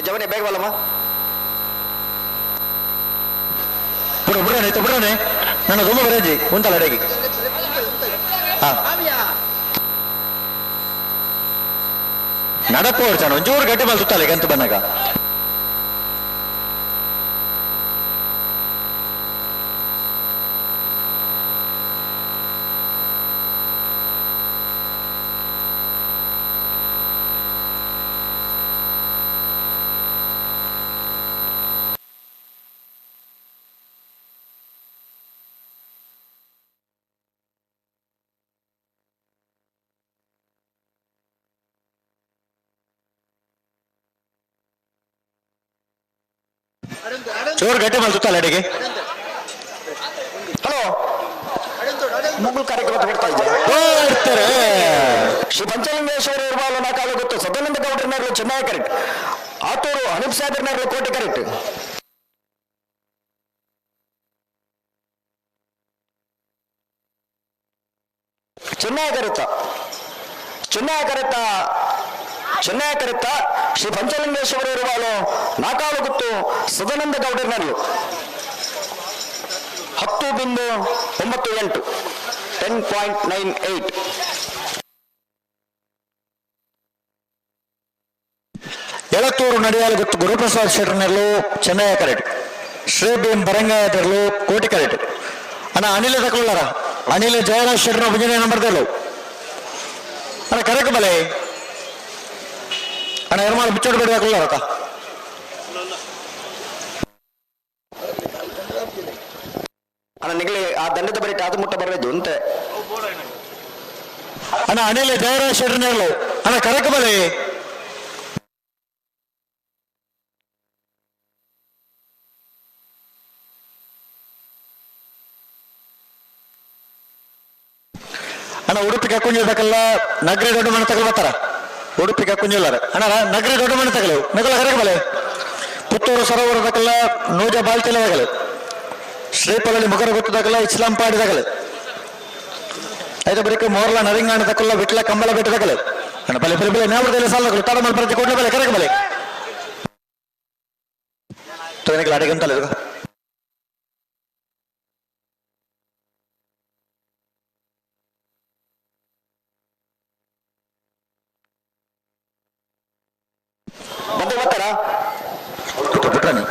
ಜವನಿ ಬೇಗ ಬಲ್ಲಮ್ಮ. ಬಿಡು ಬಿಡೋಣ ಆಯ್ತು ಬಿಡೋಣ ನನ್ನ ದುಮ್ಮು ಬರಜ್ಜಿ ಉಂಟಲ್ಲ ಅಡಿಗೆ ಹಾ ನಡಪು ಹೊಡ್ಚಾಣ ಒಂಚೂರು ಗಟ್ಟಿ ಮೇಲೆ ಸುತ್ತಾಲೆ ಗಂತು ಬಂದಾಗ. ಚೋರ್ ಗಟ್ಟಿ ಮಲ್ತುತ್ತಲ್ಲ ಅಡಿಗೆ. ಹಲೋ, ಮುಗುಲ್ ಕಾರ್ಯಕ್ರಮ ಬರ್ತಾ ಇದೆ. ಇರ್ತಾರೆ. ಶ್ರೀ ಪಂಚಲಿಂಗೇಶ್ವರ ಇರ್ಬಾಲು ನಾಕಾಲು ಗೊತ್ತು ಸದಾನಂದ ಗೌಡ್ರನಾಗಲು ಚೆನ್ನಾಗಿ ಕರೆಕ್ಟ್. ಆತೂರು ಅನೂಪ್ ಸಾಹೇಬ್ರನಾಗಲು ಕೋಟೆ ಕರೆಕ್ಟ್. ಚೆನ್ನಾಗಿ ಕರೆತ, ಚೆನ್ನಾಗಿ ಕರೆತ, ಚೆನ್ನಾಗಿ ಕರೆತ. ಶ್ರೀ ಪಂಚಲಿಂಗೇಶ್ವರ ಇರುವಾಲು ನಾಕಾಲು ಗುತ್ತು ಸದಾನಂದ ಗೌಡರ್ನಲ್ಲೂ 10.98, 10.98. ಎಳತೂರು ನಡೆಯಾಲು ಗೊತ್ತು ಗುರುಪ್ರಸಾದ್ ಶೆಟ್ಟರ್ನಲ್ಲೂ ಚೆನ್ನಯ್ಯ ಕರೆಕ್ಟ್. ಶ್ರೀ ಭೀಮ್ ಬರಂಗಾಯದರ್ಲು ಕೋಟಿ ಕರೆಕ್ಟ್. ಅಣ್ಣ ಅನಿಲ ತಕೊಳ್ಳಾರ, ಅನಿಲ ಜಯರಾಜ್ ಶೆಟ್ಟರ್ ಭಜನೆ ನಂಬರ್ದಲ್ಲು. ಅಣ್ಣ ಕರೆಕ್ ಬಲೆ ಅಣ್ಣ ಎರ್ಮಾಲ್ ಬಿಚ್ಚೋಡು ಬೇಡ ತಕೊಳ್ಳಾರಕ್ಕ. ಅಣ್ಣ ನಿಗಲಿ ಆ ದಂಡದ ಬರೀ ಅದು ಮುಟ್ಟ ಬರలేదు ಅಂತೆ. ಅಣ್ಣ ಅನಿಲ ಜಯರಾಜ್ ಶೆಟ್ಟರ್ನಲ್ಲೂ ಅಣ್ಣ ಕರೆಕ್ ಬಲೆ. ಅಣ್ಣ ಉಡುಪಿ ಕಕ್ಕುಂಜಿರ್ಬೇಕಲ್ಲ, ನಗರಿ ದೊಡ್ಡ ಮನೆ ತಗಲ್ ಬರ್ತಾರ. ಉಡುಪಿ ಕಕ್ಕುಂಜಿಲ್ಲಾರ ಅಣ್ಣ ನಗರಿ ದೊಡ್ಡ ಮನೆ ತಗಲು ನಗಲ ಕರೆಕ್ ಬಲೆ. ಪುತ್ತೂರು ಸರೋವರದಕ್ಕೆಲ್ಲ ನೂಜ ಬಾಲ್ತಿಲದಾಗಲು, ಶ್ರೀಪಲಲ್ಲಿ ಮುಖರ ಗೊತ್ತದಾಗಲ್ಲ ಇಸ್ಲಾಂ ಪಾಡಿದಾಗಲು, ಐದು ಬರೀಕ ಮೋರ್ಲ ನರಿಂಗಾಣ ತಕ್ಕಲ್ಲ ವಿಟ್ಲ ಕಂಬಳ ಬೆಟ್ಟದಾಗಲು. ಅಣ್ಣ ಬಲೆ ಬಲೆ ಬಲೆ ನಾವದಲ್ಲಿ ಸಾಲಗಳು ತಡ ಮಲ್ ಪ್ರತಿ ಕೊಡ್ಲ ಬಲೆ ಕರೆಕ್ ಬಲೆ. ತೊಗನಿಗೆ ಅಡಿಗೆ ಅಂತಲ್ಲ ಇದು. ಬಂದು ಬರ್ತಾರಾ? ಬಿಟ್ರ ನೀವು.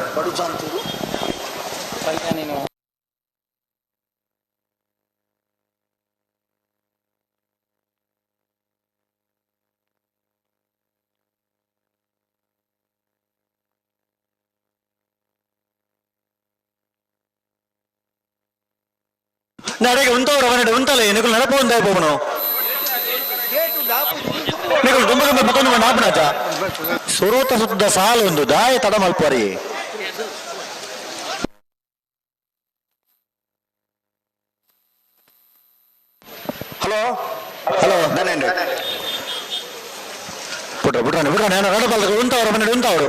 ಅಡಿಗೆ ಉಂತವ್ರು ಅವನಡೆ ಉಂತಲ್ಲ ನಿಕುಲ್ ನಡಪ ಒಂದಾಯ್ ಹೋಗೋಣ. ನಿಕುಲ್ ದುಂಬ ದುಂಬ ಮತ್ತೊಂದು ನಾಪನಾಚ ಸುರೋತ ಸುತ್ತ ಸಾಲು ಒಂದು ದಾಯ ತಡ ಮಲ್ಪರಿ. ಹಲೋ ಹಲೋ ಧನ್ಯವಾದ. ಬಿಟ್ರ ಬಿಟ್ರ ಬಿಟ್ರ ನಾನು ನಡಬಲ್ದ ಉಂತವ್ರು ಮನೆ ಉಂತವ್ರು.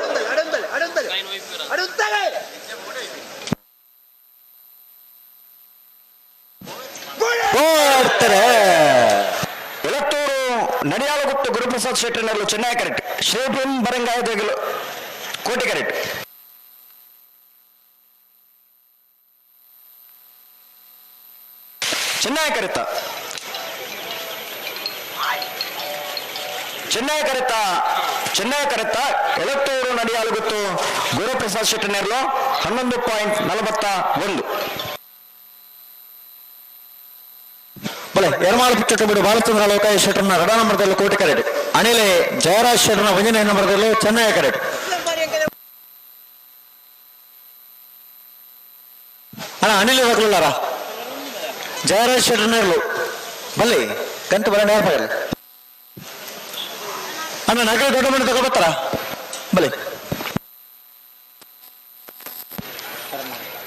ಓಡ್ತಾರೆ. ಎಳತ್ತೂರು ನಡಿಯಾಲಗುತ್ತು ಗುರುಪ್ರಸಾದ್ ಶೆಟ್ಟರ್ನಲ್ಲೂ ಚೆನ್ನಾಗಿ ಕರೆಕ್ಟ್. ಶ್ರೀ ಭೀಮ್ ಬರಂಗಾಯದಗಳು ಕೋಟೆ ಕರೆಕ್ಟ್. ಚೆನ್ನಾಗಿ ಕರೆತ, ಚೆನ್ನಾಗಿ ಕರೆತ, ಚೆನ್ನಾಗಿ ಕರೆತ. ಎಳತ್ತೂರು ನಡಿಯಾಲುಗುತ್ತು ಗುರುಪ್ರಸಾದ್ ಶೆಟ್ಟರ್ನಲ್ಲೂ 11.41. ಬಲೆ ಎರ್ಮಾಳು ಬಿಟ್ಟು ಬಿಡು ಬಾಲಚಂದ್ರ ಲೋಕಾಯ ಶೆಟ್ಟರ್ನ ರಡ ನಂಬರ್ದಲ್ಲೂ ಕೋಟಿ ಕರೆಕ್ಟ್. ಅನಿಲೆ ಜಯರಾಜ್ ಶೆಟ್ಟರ್ನ ಒಂದನೇ ನಂಬರ್ದಲ್ಲೂ ಚೆನ್ನೈ ಕರೆಕ್ಟ್. ಅಣ್ಣ ಅನಿಲ್ ತಗೊಳ್ಳಾರ ಜಯರಾಜ್ ಶೆಟ್ಟರ್ನ ಇರ್ಲು ಬಲ್ಲಿ ಗಂಟು ಬರ ನೇರ ಬರಲಿ. ಅಣ್ಣ ನಗರ ದೊಡ್ಡ ಮನೆ ತಗೋಬರ್ತಾರ ಬಲಿ.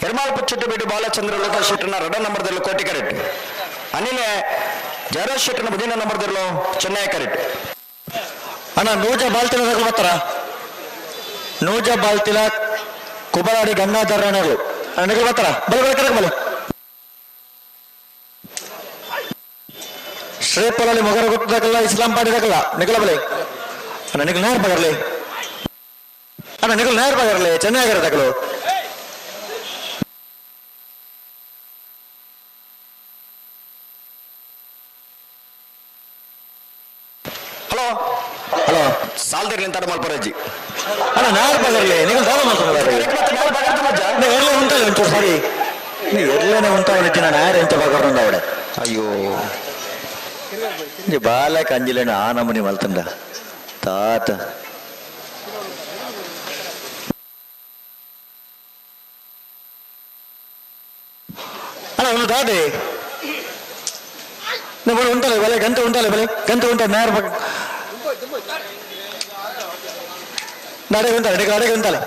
ಎರ್ಮಾಲ್ ಪುಚ್ಚಟ್ಟು ಬಿಟ್ಟು ಬಾಲಚಂದ್ರ ಲೋಕ ಶೆಟ್ಟರ್ನ ರಡ ನಂಬರ್ದಲ್ಲೂ ಕೋಟಿ ಕರೆಕ್ಟ್. ಅನಿಲೆ ಜಯರಾಜ್ ಶೆಟ್ಟರ್ನ ಮುಂದಿನ ನಂಬರ್ದಲ್ಲೂ ಚೆನ್ನೈ ಕರೆಕ್ಟ್. ಅಣ್ಣ ನೂಜ ಬಾಲ್ತಿಲ ತಗೋಬರ್ತಾರ, ನೂಜ ಬಾಲ್ತಿಲ ಕುಬರಾಡಿ ಗಂಗಾಧರನರು ಅಣ್ಣ ಬರ್ತಾರ ಬಲೆ ಬಲೆ ಕರೆಕ್ಟ್ ಬಲೆ. ಶ್ರೀಪಲಲ್ಲಿ ಮೊಗರ ಗೊತ್ತದಾಗಲ್ಲ ಇಸ್ಲಾಂ ಪಾಡಿದಾಗಲ್ಲ ನಿಗಲ ಬಲೆ. ಅಣ್ಣ ನಿಗಲ್ ನೇರ ಬಗರ್ಲಿ, ಅಣ್ಣ ನಿಗಲ್ ನೇರ ಬಗರ್ಲಿ ಚೆನ್ನಾಗಿರತಗಲು. ಹಲೋ ಹಲೋ ಸಾಲ್ದಿರ್ಲಿ ಅಂತ ಮಲ್ಪರಜ್ಜಿ. ಅಣ್ಣ ನೇರ ಬಗರ್ಲಿ ನಿಗಲ್ ದಾವ ಮಾಡ್ತಾರೆ. ಎರ್ಲೆ ಉಂಟಲ್ಲ ಒಂಚೂರು ಸರಿ ನೀ ಎರ್ಲೇನೆ ಉಂಟವಳಿದ್ದ ನಾನು ಯಾರು ಎಂತ ಬಗರ್ನಂದ ಅವಡೆ. ಅಯ್ಯೋ ನೀ ಬಾಲ ಕಂಜಿಲೇನ ಆ ನಮೂನಿ ಮಲ್ತಂಡ ತಾತ. ಅಣ್ಣ ಒಂದು ದಾದೆ ನೀವು ಉಂಟಲ್ಲ ಬಲೆ ಗಂಟೆ ಉಂಟಲ್ಲ ಬಲೆ ಗಂಟೆ ಉಂಟ ನೇರ ಬಗ್ ನಡೆ ಉಂಟಲ್ಲ ಅಡೆಗೆ ಉಂಟಲ್ಲ.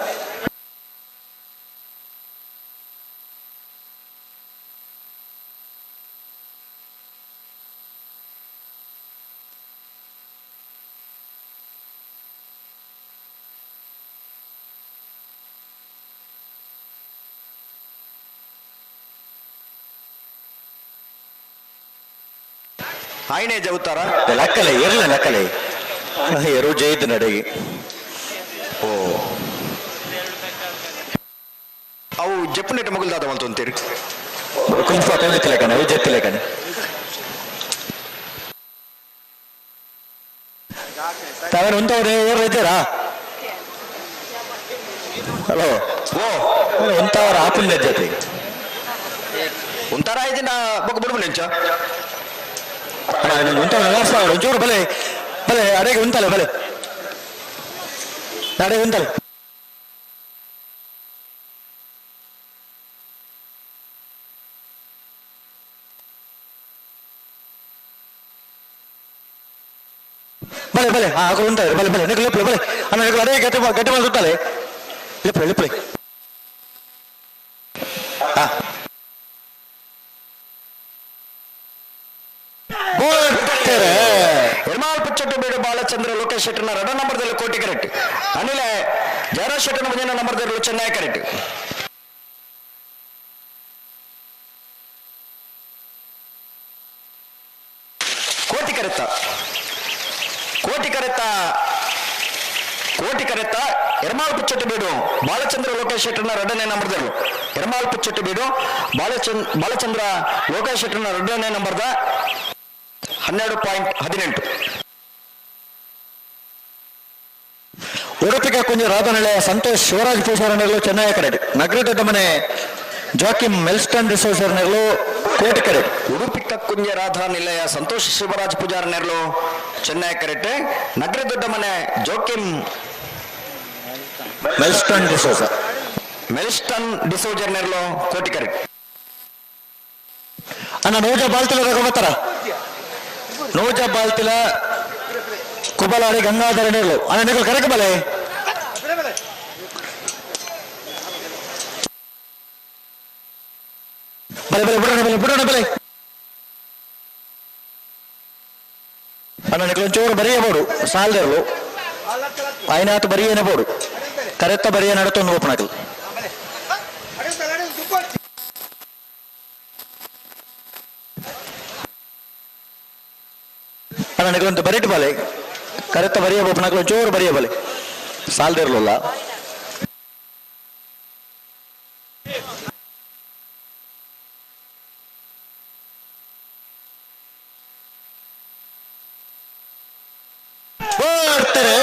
ಆಯ್ನೆ ಜವುತಾರ ಲಕ್ಕಲೆ ಇರ್ಲ ಲಕ್ಕಲೆ ಎರು ಜೈದ್ ನಡೆಗೆ. ಓ ಅವು ಜಪ್ಪನೆಟ್ ಮಗಲ್ದಾದ ಮಲ್ತೊಂತೀರಿ. ಕುಂಫ ತೊಂದಿತ್ತಿಲ್ಲ ಕಣೆ, ಜೆತ್ತಿಲ್ಲ ಕಣೆ. ತಾವೇನು ಉಂತವ್ರೆ ಏರ್ ಇದ್ದೀರಾ? ಹಲೋ, ಓ ಉಂತವರ ಆಪುಂಡ ಜೊತೆ ಉಂತಾರ ಇದನ್ನ ಬೊಕ್ಕ ಬುಡ್ಬು ನೆಂಚ. ಉಂತವ ಒಂಚೂರು ಬಲೆ ಬಲೆ ಅಡೆಗೆ ಉಂತಲೆ ಬಲೆ ಅಡೆಗೆ ಉಂತಲೆ. ಬಲೆ ಬಲೆ ಹಾ ಅಕುಲು ಉಂತಾರೆ ಬಲೆ ಬಲೆ ನಿಕ್ಲು ಲೆಪ್ಲೆ ಬಲೆ ಅಣ್ಣ ನಿಕ್ಲು ಅದೇ ಗಟ್ಟಿ ಗಟ್ಟಿ ಮಾಡಿ ಸುತ್ತಾಲೆ ಲೆಪ್ಲೆ ಲೆಪ್ಲೆ. ಹಾ ಎರ್ಮಾಲ್ ಪುಚ್ಚಟ್ಟು ಬೇಡು ಬಾಲಚಂದ್ರ ಲೋಕೇಶ್ ಶೆಟ್ಟರ್ನ ರಡ ನಂಬರ್ದಲ್ಲಿ ಕೋಟಿ ಕರೆಕ್ಟ್. ಅನಿಲ ಜಯರಾಜ್ ಶೆಟ್ಟರ್ನ ಮುಂದಿನ ನಂಬರ್ದಲ್ಲಿ ಚೆನ್ನೈ ಕರೆಕ್ಟ್. ಕೋಟಿ ಕರೆತ್ತ ಕೋಟಿ ಕರೆತ್ತ ಕೋಟಿ ಕರೆತ್ತ ಎರ್ಮಾಲ್ ಪುಚ್ಚಟ್ಟು ಬೀಡು ಬಾಲಚಂದ್ರ ಲೋಕೇಶ್ ಶೆಟ್ಟರ್ನ ಎರಡನೇ ನಂಬರ್ದರು. ಎರ್ಮಾಲ್ ಪುಚ್ಚಟ್ಟು ಬೀಡು ಬಾಲಚಂದ್ರ ಲೋಕೇಶ್ ಶೆಟ್ಟರ್ನ ಎರಡನೇ ನಂಬರ್ದ 12.18. ಉಡುಪಿಗೆ ಕುಂಜ ರಾಧನಳೆ ಸಂತೋಷ್ ಶಿವರಾಜ್ ಪೂಜಾರನೆಗಳು ಚೆನ್ನೈ ಕರೆಡ್. ನಗರ ದೊಡ್ಡ ಮನೆ ಜಾಕಿಮ್ ಮೆಲ್ಸ್ಟನ್ ಡಿಸೋಸರ್ನೆಗಳು ಕೋಟಿ ಕರೆಡ್. ಉಡುಪಿ ಕಕ್ಕುಂಜ ರಾಧಾ ನಿಲಯ ಸಂತೋಷ್ ಶಿವರಾಜ್ ಪೂಜಾರ್ ನೆರಳು ಚೆನ್ನೈ ಕರೆಕ್ಟ್. ನಗರ ದೊಡ್ಡ ಮನೆ ಜೋಕಿಮ್ ಮೆಲ್ಸ್ಟನ್ ಡಿಸೋಸ ಮೆಲ್ಸ್ಟನ್ ಡಿಸೋಜರ್ ನೆರಳು ಕೋಟಿ ಕರೆಕ್ಟ್. ಅಣ್ಣ ನೂಜ ಬಾಲ್ತಿಲ ರಘುಬತ್ತರ ನೂಜ ಬಾಲ್ತಿಲ ಕುಬಲಾಡಿ ಗಂಗಾಧರ ನೆರಳು ಅಣ್ಣ ನಿಗಳು ಕರೆಕ್ ಬಲೆ ಬಲೆ ಬಲೆ ಬುಡಣ ಬಲೆ ಬುಡಣ ಬಲೆ ಅಣ್ಣ ನಿಗಳು ಒಂಚೂರು ಬರೆಯಬೋಡು ಸಾಲ್ದಿರಲು ಆಯ್ನಾತು ಬರಿಯೇನೆ ಬೋಡು ಕರೆತ್ತ ಬರಿಯ ನಡತೊಂದು ಓಪನ್ ಅಣ್ಣ ನಿಗಳೊಂದು ಬರಿಟ್ ಬಲೆ ಕರೆತ್ತ ಬರಿಯ ಬೋಪನಕಲು ಒಂಚೂರು ಬರಿಯ ಬಲೆ ಸಾಲ್ದಿರಲಿಲ್ಲ. ಬರ್ತಾರೆ.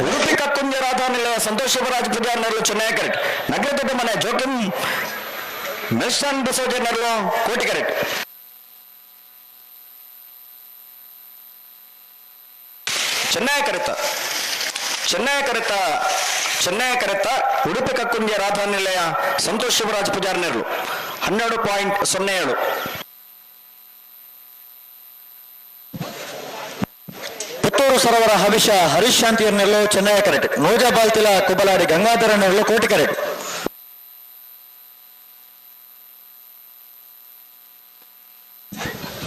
ಉಡುಪಿ ಕಕ್ಕುಂಜ ರಾಧಾ ನಿಲಯ ಸಂತೋಷ್ ಶಿವರಾಜ್ ಪೂಜಾರ್ ನೆರಳು ಚೆನ್ನೈ ಕರೆಕ್ಟ್. ನಗರ ದೊಡ್ಡ ಮನೆ ಜೋಕಿಮ್ ಮೆಲ್ಸ್ಟನ್ ಡಿಸೋಜರ್ ನೆರಳು ಕೋಟಿ ಕರೆಕ್ಟ್. ಚೆನ್ನೈ ಕರೆತ ಚೆನ್ನೈ ಕರೆತ ಚೆನ್ನೈ ಕರೆತ ಉಡುಪಿ ಕಕ್ಕುಂಜ ರಾಧಾ ನಿಲಯ ಸಂತೋಷ್ ಶಿವರಾಜ್ ಪೂಜಾರ್ ನೆರಳು 12.07. ಪುತ್ತೂರು ಸರೋವರ ಹವಿಷ ಹರೀಶ್ ಶಾಂತಿಯರ್ ನೆರಳು ಚೆನ್ನೈ ಕರೆಕ್ಟ್. ನೋಜಾ ಬಾಲ್ತಿಲ ಕುಬಲಾಡಿ ಗಂಗಾಧರ ನೆರಳು ಕೋಟಿ ಕರೆಕ್ಟ್.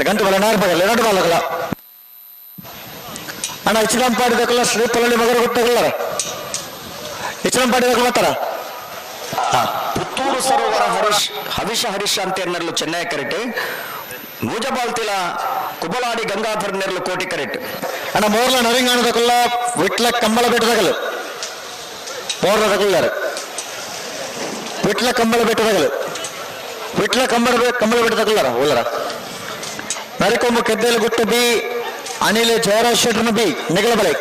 ಗಂಟು ಬಲ ನಾರ್ಬಗಲ್ಲ ಎರಡು ಬಾಲಗಳ ಅಣ್ಣ ಇಚ್ಚಿನಂಪಾಡಿ ದಕ್ಕಲ್ಲ ಶ್ರೀ ಪೊಲಳಿ ಮಗರು ಗೊತ್ತಾಗಲ್ಲ ಇಚ್ಚಿನಂಪಾಡಿ ದಕ್ಕಲ್ಲ ಬರ್ತಾರ. ಪುತ್ತೂರು ಸರೋವರ ಹರೀಶ್ ಹವಿಷ ಹರೀಶ್ ಶಾಂತಿಯರ್ ನೆರಳು ಚೆನ್ನೈ ಕರೆಕ್ಟ್. ನೂಜಬಾಲ್ತಿಲ ಕುಬಲಾಡಿ ಗಂಗಾಧರ್ ನೆರಳು ಕೋಟಿ ಕರೆಕ್ಟ್. ಅಣ್ಣ ಮೋರ್ಲ ನರಿಂಗಾಣದಕ್ಕಲ್ಲ ವಿಟ್ಲ ಕಂಬಳ ಬೆಟ್ಟದಗಲು ಮೋರ್ಲ ತಗೊಳ್ಳಾರ ವಿಟ್ಲ ಕಂಬಳ ಬೆಟ್ಟದಗಲು ವಿಟ್ಲ ಕಂಬಳ ಕಂಬಳ ಬೆಟ್ಟ ತಗೊಳ್ಳಾರ ಉಲ್ಲರ. ನರಿಕೊಂಬ ಕೆದ್ದೇಲು ಗುಟ್ಟು ಬಿ ಅನಿಲ್ ಜಯರಾಜ್ ಶೆಟ್ಟರ್ನ ಬಿ ನಿಗಳ ಬಲೆ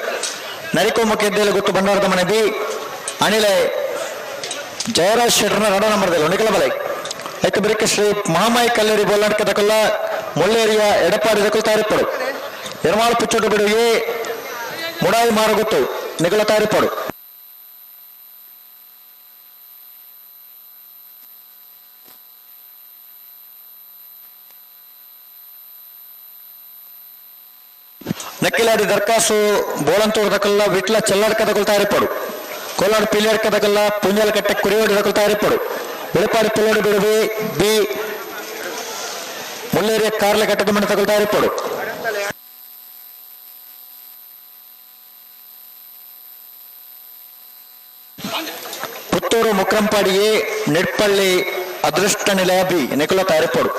ನರಿಕೊಂಬ ಕೆದ್ದೇಲು ಗುಟ್ಟು ಭಂಡಾರದ ಮನೆ ಬಿ ಅನಿಲ ಜಯರಾಜ್ ಶೆಟ್ಟರ್ನ ರಡ ನಂಬರ್ದಲ್ಲಿ ನಿಗಳ ಬಲೆ. ಐತೆ ಬರಿಕೆ ಶ್ರೀ ಮಹಾಮಾಯಿ ಕಲ್ಲೇರಿ ಬೋಲ್ನಾಡ್ಕ ತಕೊಲ್ಲ ಮುಳ್ಳೇರಿಯ ಎಡಪಾಡಿ ದಕ್ಕಲ್ ತಾರಿಪ್ಪಡು ಎರ್ಮಾಳು ಪುಚ್ಚೋಟು ಬಿಡು ಎ ಮುಡಾಯಿ ಮಾರಗುತ್ತು ನಿಗಳ ತಾರಿಪ್ಪಡು. ನಕ್ಕಿಲಾಡಿ ದರ್ಕಾಸು ಬೋಳಂತೂರು ದಕಲ್ಲ ವಿಟ್ಲ ಚೆಲ್ಲಾಡ್ಕ ದಕಲ್ ತಾರಿಪ್ಪಡು ಕೋಲಾಡ್ ಪಿಲಿಯರ್ಕ ದಕಲ್ಲ ಪುಂಜಲಕಟ್ಟೆ ಕುರಿಯೋಡಿ ದಕಲ್ ತಾರಿಪ್ಪಡು ಉಳಿಪಾಡಿ ಪಿಲ್ಲೋಡಿ ಬಿಡುವೆ ಬಿ ಮುಳ್ಳೇರಿಯ ಕಾರ್ಲೆ ಕಟ್ಟದ ಮನೆ ತಗೊಳ್ತಾ ಇರ್ಪಡು. ಪುತ್ತೂರು ಮುಕ್ರಂಪಾಡಿಯೇ ನೆಡ್ಪಳ್ಳಿ ಅದೃಷ್ಟ ನಿಲಯ ಬಿ ನಿಕುಲ ತಾರಿಪ್ಪಡು.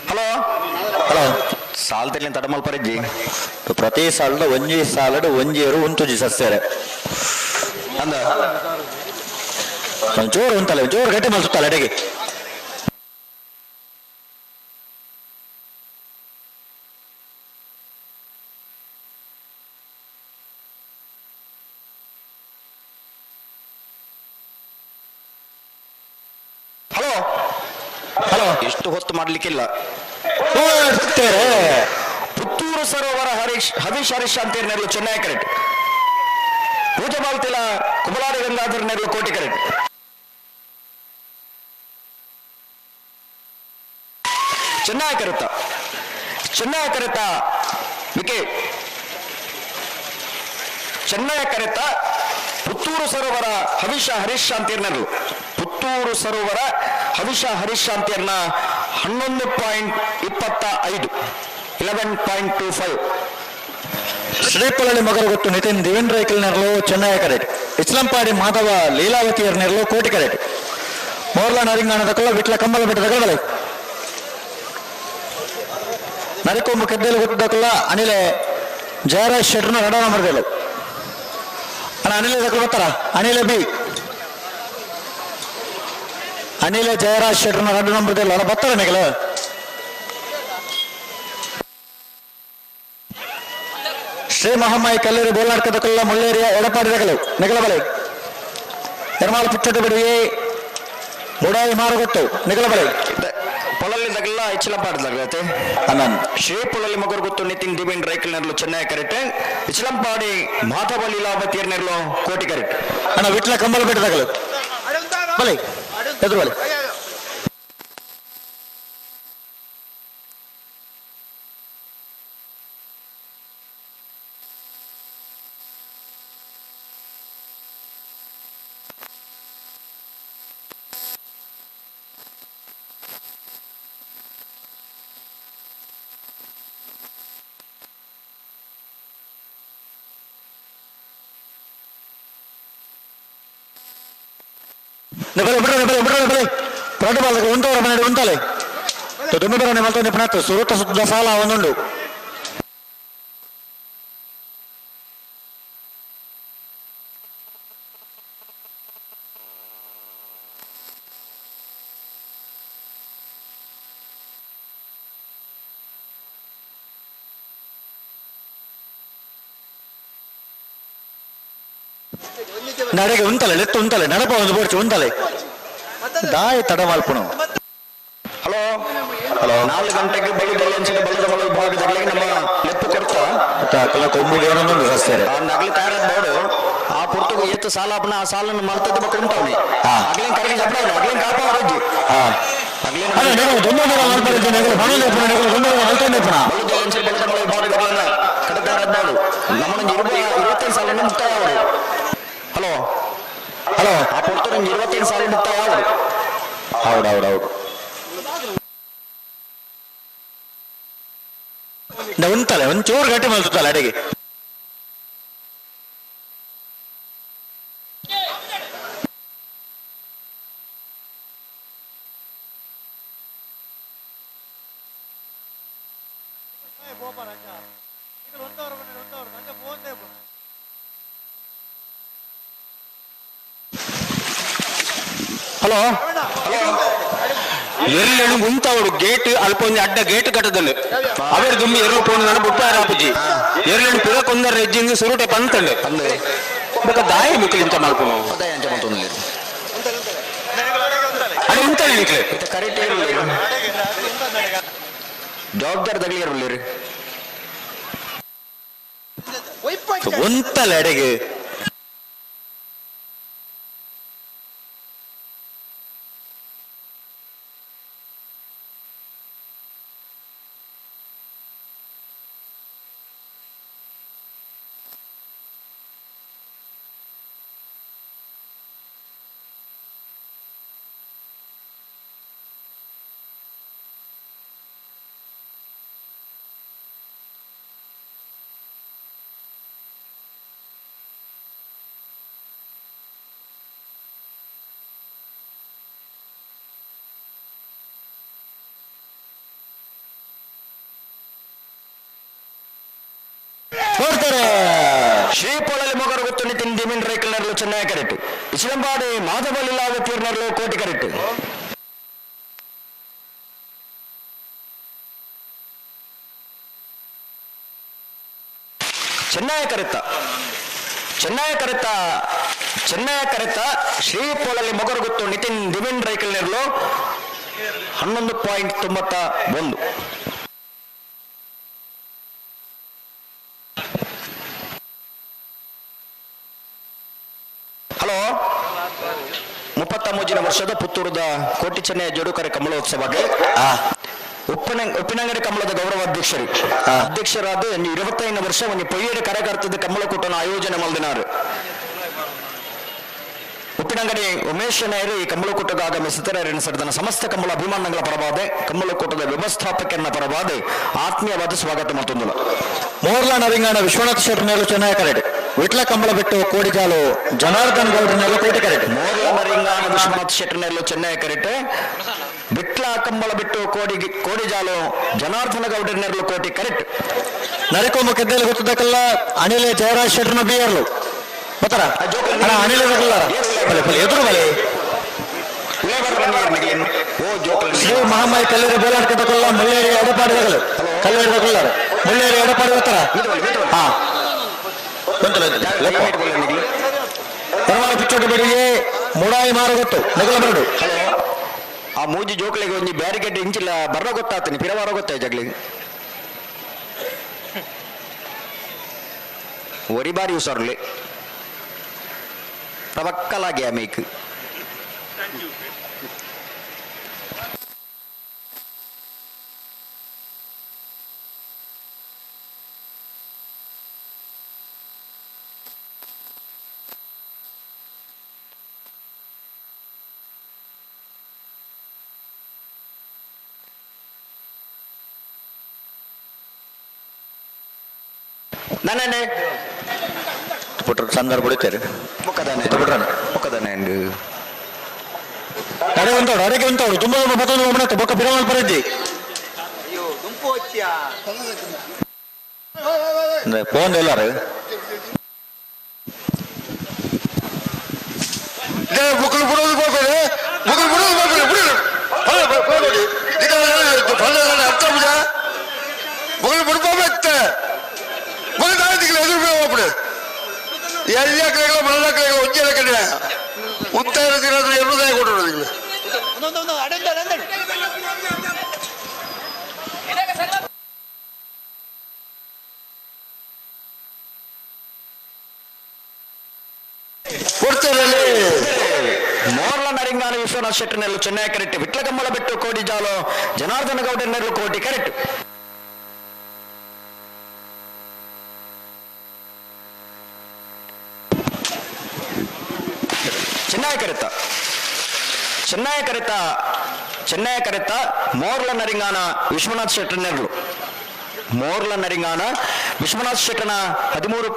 ಹಲೋ ಹಲೋ ಸಾಲ್ ತೆರ್ಲಿನ ತಡಮಲ್ ಪರಿಜ್ಜಿ ಪ್ರತಿ ಸಾಲದ ಒಂಜಿ ಸಾಲಡ್ ಒಂಜಿ ಏರು ಉಂತುಜಿ ಸಸ್ಯರೆ ಅಂದ ಜೋರು ಉಂತಲ್ಲ ಜೋರು ಗಟ್ಟಿ ಮಲ್ಸುತ್ತಲ್ಲ ಅಡಿಗೆ. ಹಲೋ ಹಲೋ ಎಷ್ಟು ಹೊತ್ತು ಮಾಡ್ಲಿಕ್ಕಿಲ್ಲ. ಪುತ್ತೂರು ಸರೋವರ ಹರೀಶ್ ಹವೀಶ್ ಹರೀಶ್ ಅಂತೇರ್ನೆರ್ಲು ಚೆನ್ನೈ ಕರೆಕ್ಟ್. ಪೂಜೆ ಬಾಲ್ತಿಲ ಕುಬಲಾಡಿ ಗಂಗಾಧರ್ ನೆರ್ಲು ಕೋಟಿ ಕರೆಕ್ಟ್. ಚೆನ್ನೈ ಕರೆತ ಚೆನ್ನೈ ಕರೆತ ವಿಕೆ ಚೆನ್ನೈ ಕರೆತ ಪುತ್ತೂರು ಸರೋವರ ಹವಿಷ ಹರೀಶ್ ಅಂತೇರ್ನೆರ್ಲು ಪುತ್ತೂರು ಸರೋವರ ಹವಿಷ ಹರೀಶ್ ಅಂತೇರ್ನ 11.25 11.25. ಶ್ರೀಪಳಲಿ ಮಗರು ಗೊತ್ತು ನಿತಿನ್ ದಿವೇಂದ್ರ ರೈಕಲ್ ನೆರಳು ಚೆನ್ನೈ ಕರೆಕ್ಟ್. ಇಸ್ಲಾಂಪಾಡಿ ಮಾಧವ ಲೀಲಾವತಿಯರ್ ನೆರಳು ಕೋಟಿ ಕರೆಕ್ಟ್. ಮೋರ್ಲಾ ನರಿಂಗಾಣದ ಕಳ್ಳ ವಿಟ್ಲ ಕಂಬಳ ಬೆಟ್ಟದ ಕಳ್ಳಬಲೆ ನರಿಕೊಂಬು ಕೆದ್ದಲು ಗೊತ್ತದಕ್ಕಲ್ಲ ಅನಿಲೆ ಜಯರಾಜ್ ಶೆಟ್ರನ ನಡವಣ ಮರದಲು ಅಣ್ಣ. ಅನಿಲ ದಕ್ಕಲು ಬರ್ತಾರ? ಅನಿಲ ಬಿ ಅನಿಲ ಜಯರಾಜ್ ಶೆಟ್ರನ ಎರಡು ನಂಬರ್ ಅಣ್ಣ ಬರ್ತಾರ ನಿಗಲ. ಶ್ರೀ ಮಹಮ್ಮಾಯಿ ಕಲ್ಲೇರಿ ಬೋಲಾಡ್ಕದಕಲ್ಲ ಮುಳ್ಳೇರಿಯ ಎಡಪಾಡಿ ದಗಲು ನಿಗಲಬಲೆ ನಿರ್ಮಾಲ ಪುಚ್ಚಟ ಬಿಡಿಗೆ ಮುಡಾಯಿ ಮಾರುಗೊಟ್ಟು ನಿಗಲಬಲೆ ಪೊಲಲ್ಲಿ ದಗಲ್ಲ ಇಚ್ಚಲಂಪಾಡಿ ಅಣ್ಣನ್ ಶ್ರೀ ಪೊಲಲ್ಲಿ ಮಗರು ಗೊತ್ತು ನಿತಿನ್ ದಿವೇನ್ ರೈಕಲ್ ನೆರಳು ಚೆನ್ನೈ ಕರೆಕ್ಟ್. ಇಚಲಂಪಾಡಿ ಮಾಧವ ಲೀಲಾವತಿಯರ್ ನೆರಳು ಕೋಟಿ ಕರೆಕ್ಟ್. ಅಣ್ಣ ವಿಟ್ಲ ಕಂಬಳ ಬೆಟ್ಟ ದಗಲು ಬಲೆ ಎದುರು ಬಲೆ ಬಲೆ ಬಿಡ್ರೆ ಬಲೆ ಬಿಡ್ರೆ ಬಲೆ ಪ್ರೋಟೋಕಾಲ್ ಉಂಟವರ ಮನೆ ಉಂಟಲೆ ದುಮ್ಮಿ ಬರನೆ ಮಲ್ತೊಂದು ಪುನಃ ಸುರುತ ಸುದ್ದ ಸಾಲ ಒಂದುಂಡು. ನಡೆಗೆ ಉಂತಲೆ ಲೆತ್ತು ಉಂತಲೆ ನಡಪ ಒಂದು ಬೋಡ್ಚು ಉಂತಲೆ ದಾಯ ತಡ ಮಲ್ಪುನು. ಹಲೋ ಹಲೋ 4 ಗಂಟೆಗೆ ಬಳ್ಳಿದಲ್ಲಿ ಅನ್ಸಿದ ಬಲ್ಲದ ಮಳ ವಿಭಾಗದಲ್ಲಿ ನಮ್ಮ ಲೆಪ್ಪು ಕೊಡ್ತ ಕೆಲ ಕೊಂಬುಗೆ ಏನೊಂದು ರಸ್ತೆ ಅಗ್ಲಿ ತಯಾರಾದ ಬೋಡು ಆ ಪುರ್ತುಗು ಏತು ಸಾಲ ಅಪ್ಪನ ಆ ಸಾಲನ್ನು ಮಲ್ತದ್ದು ಬಕ್ಕ ಉಂಟವನಿ ಅಗ್ಲಿನ್ ಕರೆಗೆ ಜಬ್ಡವನಿ ಅಗ್ಲಿನ್ ಕಾಪಾವರಜ್ಜಿ ನಮ್ಮನ್ನ 25 ಸಾಲನ್ನು ಮುಕ್ತಾಯ ಅವರು. ಹಲೋ ಹಲೋ ಆ ಪುರ್ತು 25 ಸಾಲ ಮುಕ್ತಾಯ ಅವರು. ಹೌದು ಹೌದು ಹೌದು ಉಂಟಲ್ಲ ಒಂಚೂರು ಗಟ್ಟಿ ಮಲ್ತಲ್ಲ ಅಡಿಗೆ. ಹಲೋ ಎರ್ಲೆನು ಮುಂತವರು ಗೇಟ್ ಅಲ್ಪ ಒಂಜಿ ಅಡ್ಡ ಗೇಟ್ ಕಟ್ಟದಲ್ಲಿ ಅವರು ದುಮ್ಮಿ ಎರ್ಲು ಪೋಣ ನಾನು ಬುಟ್ಪಾರ ಆಪುಜಿ ಎರ್ಲೆನು ಪಿರ ಕೊಂದರ ರೆಜ್ಜಿಂಗ್ ಸುರುಟೆ ಪಂತಂಡೆ ಬೊಕ ದಾಯಿ ಮುಕ್ಲಿ ಇಂತ ಮಲ್ಪುನು ಅಡೆ ಉಂತಲೆ ನಿಕ್ಲೆ ಕರೆಕ್ಟ್ ಜವಾಬ್ದಾರಿ ತಗಲಿರಲಿರಿ ಉಂತಲೆ ಅಡೆಗೆ. ಶ್ರೀಪೊಳಲಿ ಮೊಗರು ನಿತಿನ್ ದಿಮಿನ್ ರೈಕಲ್ನರ್ಲು ಚೆನ್ನೈ ಕರೆಕ್ಟ್. ಇಚಿಲಂಪಾಡಿ ಮಾಧವ ಲೀಲಾವತಿಯರ್ನರ್ಲು ಕೋಟಿ ಕರೆಕ್ಟ್. ಚೆನ್ನೈ ಕರೆತ ಚೆನ್ನೈ ಕರೆತ ಚೆನ್ನೈ ಕರೆತ ಶ್ರೀಪೊಳಲಿ ಮೊಗರುಗುತ್ತು ನಿತಿನ್ ದಿವಿನ್ ರೈಕಲ್ನರ್ಲು 11.91. ಹಲೋ, 33 ವರ್ಷದ ಪುತ್ತೂರದ ಕೋಟಿ ಚೆನ್ನೈ ಜೋಡುಕರೆ ಕಮಲೋತ್ಸವಕ್ಕೆ ಉಪ್ಪಿನಂಗಡಿ ಕಮಲದ ಗೌರವ ಅಧ್ಯಕ್ಷರು ಅಧ್ಯಕ್ಷರಾದ 25 ವರ್ಷ ಒಂದು ಪೊಯ್ಯೇಡು ಕಾರ್ಯಕರ್ತದ ಕಮಲಕೂಟನ ಆಯೋಜನೆ ಮಲ್ದಿನಾರು. ಉಪ್ಪಿನಂಗಡಿ ಉಮೇಶ್ ನಾಯರು ಈ ಕಮಲಕೂಟಕ್ಕೆ ಆಗಮಿಸುತ್ತಾರೆ. ಸರಿದನ ಸಮಸ್ತ ಕಮಲ ಅಭಿಮಾನಗಳ ಪರವಾದ ಕಮಲಕೂಟದ ವ್ಯವಸ್ಥಾಪಕರನ್ನ ಪರವಾದ ಆತ್ಮೀಯವಾದ ಸ್ವಾಗತ ಮತ್ತೊಂದು. ಮೋರ್ಲಾ ನರಿಂಗಾಣ ವಿಶ್ವನಾಥ್ ಶೆಟ್ಟರ್ನಲ್ಲೂ ಚೆನ್ನೈ ಕರೆಡ್. ವಿಟ್ಲ ಕಂಬಳ ಬಿಟ್ಟು ಕೋಡಿಜಾಲು ಜನಾರ್ದನ್ ಗೌಡ್ರನೆಲ್ಲ ಕೋಟಿ ಕರೆಟ್. ಮೋರ್ಲಾ ನರಿಂಗಾಣ ವಿಶ್ವನಾಥ್ ಶೆಟ್ಟರ್ನೆಲ್ಲ ಚೆನ್ನೈ ಕರೆಟ್. ವಿಟ್ಲ ಕಂಬಳ ಬಿಟ್ಟು ಕೋಡಿಜಾಲು ಜನಾರ್ದನ ಗೌಡ್ರನೆಲ್ಲ ಕೋಟಿ ಕರೆಕ್ಟ್. ನರಿಕೊಂಬ ಕೆದ್ದಲು ಗೊತ್ತದಕ್ಕೆಲ್ಲ ಅನಿಲ ಜಯರಾಜ್ ಶೆಟ್ಟರ್ನ ಬಿಯರ್ಲು ಗೊತ್ತಾರ ಅಣ್ಣ ಅನಿಲ ಬಲೆ ಬಲೆ ಎದುರು ಬಲೆ. ಶ್ರೀ ಮಹಾಮಾಯಿ ಕಲ್ಲೇರಿ ಬೋಲಾಡ್ಕದಕ್ಕೆಲ್ಲ ಮುಳ್ಳೇರಿ ಎಡಪಾಡಿದಗಳು ಕಲ್ಲೇರಿ ತಗೊಳ್ಳಾರ ಮುಳ್ಳೇರಿ ಎಡಪಾಡಿ ಗೊತ್ತಾರ ಹಾ ಪರಮಾಣ ಪಿಚ್ಚೋಟ ಬೆಡಿಗೆ ಮುಡಾಯಿ ಮಾರು ಗೊತ್ತು ನೆಗಲ ಬರಡು. ಆ ಮೂಜಿ ಜೋಕಳಿಗೆ ಒಂಜಿ ಬ್ಯಾರಿಕೇಡ್ ಇಂಚಿಲ್ಲ ಬರ್ರ ಗೊತ್ತಾಗ್ತೀನಿ ಪಿರವಾರ ಗೊತ್ತಾಯ್ ಜಗ್ಲಿಗೆ ಒರಿ ಬಾರಿ ಹುಷಾರ್ಲಿ ಪ್ರಬಕ್ಕಲಾಗಿ ಆಮೇಕ್. ನಾನೇ ಪುಟ್ರ ಸಂದರ್ಭ ಹೊಡಿತಾರೆ. ಮುಖದಾನೆ. ಅರೆ ಉಂಟೋಡು ಅರೆಗೆ ಉಂಟೋಡು ತುಂಬ ತುಂಬ ಬತ್ತೊಂದು ಒಮ್ಮೆ ಬೊಕ್ಕ ಬಿರಮಲ್ ಪರಿದ್ದಿ ಫೋನ್ ಎಲ್ಲಾರು ಮುಕ್ಕಳು ಬಿಡೋದು ಹೋಗ್ಬೇಡಿ, ಮುಕ್ಕಳು ಬಿಡೋದು ಹೋಗ್ಬೇಡಿ, ಬಿಡಿ ಅರ್ಥ ಮುಗಳು ಬಿಡ್ಕೋಬೇಕ ಮಗ ಎದುರು ಹೋಗ್ಬಿಡಿ. ಎಲ್ಲ ಕಡೆಗಳ ಮಲ್ಲ ಕಡೆಗಳ ಒಂಜೆ ಕಡೆ ಉತ್ತರ ದಿನ ಎನ್ನುವುದಾಗಿ ಕೊಟ್ಟರು. ಕೊಡ್ತಾರೆ. ಮೋರ್ಲ ನರಿಂಗಾನ ವಿಶ್ವನಾಥ್ ಶೆಟ್ಟರ್ನೆಲ್ಲು ಚೆನ್ನೈ ಕರೆಕ್ಟ್. ವಿಟ್ಲಕಮ್ಮಲ ಬೆಟ್ಟು ಕೋಡಿಜಾಲು ಜನಾರ್ದನ ಗೌಡರ್ನೆಲ್ಲು ಕೋಟಿ ಕರೆಕ್ಟ್. ಚೆನ್ನೈ ಕರೆತ ಚೆನ್ನೈ ಕರೆತ ಚೆನ್ನೈ ಕರೆತ ಮೋರ್ಲ ನರಿಂಗಾನ ವಿಶ್ವನಾಥ್ ಶೆಟ್ಟರ್ನೆಲ್ಲು ಮೋರ್ಲ ನರಿಂಗಾನ ವಿಶ್ವನಾಥ್ ಶೆಟ್ಟರ್ನ 13.00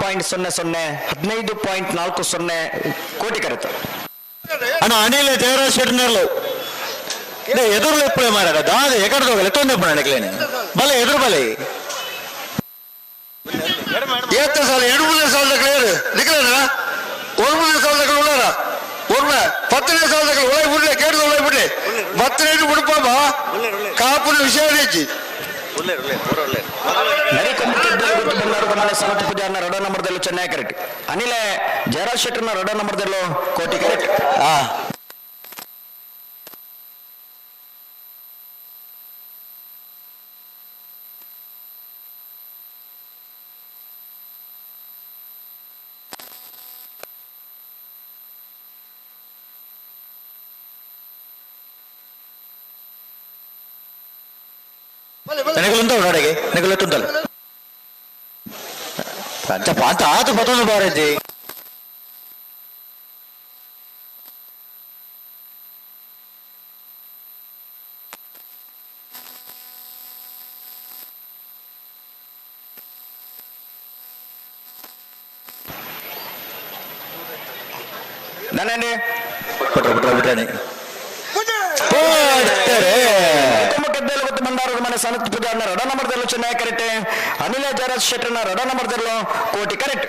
15.40 ಕೋಟಿ ಕರೆತ. ಅಣ್ಣ ಅನಿಲ ಜಯರಾಜ್ ಶೆಟ್ಟರ್ನೆಲ್ಲು ಎದುರು ಎಪ್ಪಳೆ ಮಾರಾಟ ದಾದ ಎಕಡೆ ಹೋಗಲ್ಲ ತೊಂದರೆ ಪಣ ಬಲೆ ಎದುರು ಬಲೆ. ಏತ ಸಾಲ ಎಡುಮೂರನೇ ಸಾಲದ ಕ್ಲಿಯರ್ ನಿಖಲನ ಒಂಬತ್ತನೇ ಸಾಲದ ಉಳ್ಳಾರ ಒಮ್ಮೆ 10ನೇ ಸಾಲದ ಉಳೈ ಬಿಡ್ಲೆ ಕೇಳಿದ ಉಳೈ ಬಿಡ್ಲೆ 10ನೇ ಬಿಡ್ಪಾಮ ಕಾಪುನ ವಿಷಯ ಹೆಚ್ಚಿ. ಬಂಡಾರದ ಸನತ್ ಪೂಜಾರ್ನ ರಡ ನಂಬರ್ದಲ್ಲೂ ಚೆನ್ನೈ ಕರೆಕ್ಟ್. ಅನಿಲ ಜಯರಾಜ್ ಶೆಟ್ಟರ್ನ ರಡ ನಂಬರ್ದಲ್ಲೂ ಕೋಟಿ ಕರೆಕ್ಟ್. ನೆಗಲುಂತ ನೋಡಗೆ ನೆಗಲ ತುಂತಲ್ಲ ಅಂತ ಅಂತ ಆತು ಬತ್ತೊಂದು ಬಾರಜ್ಜಿ. ನಾನೇ ಬಿಟ್ರೆ ಬಿಟ್ರೆ ಬಿಟ್ರೆ ಗೊತ್ತು ಬಂಡಾರದ ಮನೆ ಸನತ್ ಪೂಜಾರ್ನ ರಡ ನಂಬರ್ದಲ್ಲೂ ಚೆನ್ನೈ ಕರೆಕ್ಟ್. ಅನಿಲ ಜಯರಾಜ್ ಶೆಟ್ಟರ್ನ ರಡ ನಂಬರ್ದಲ್ಲೂ ಕೋಟಿ ಕರೆಕ್ಟ್.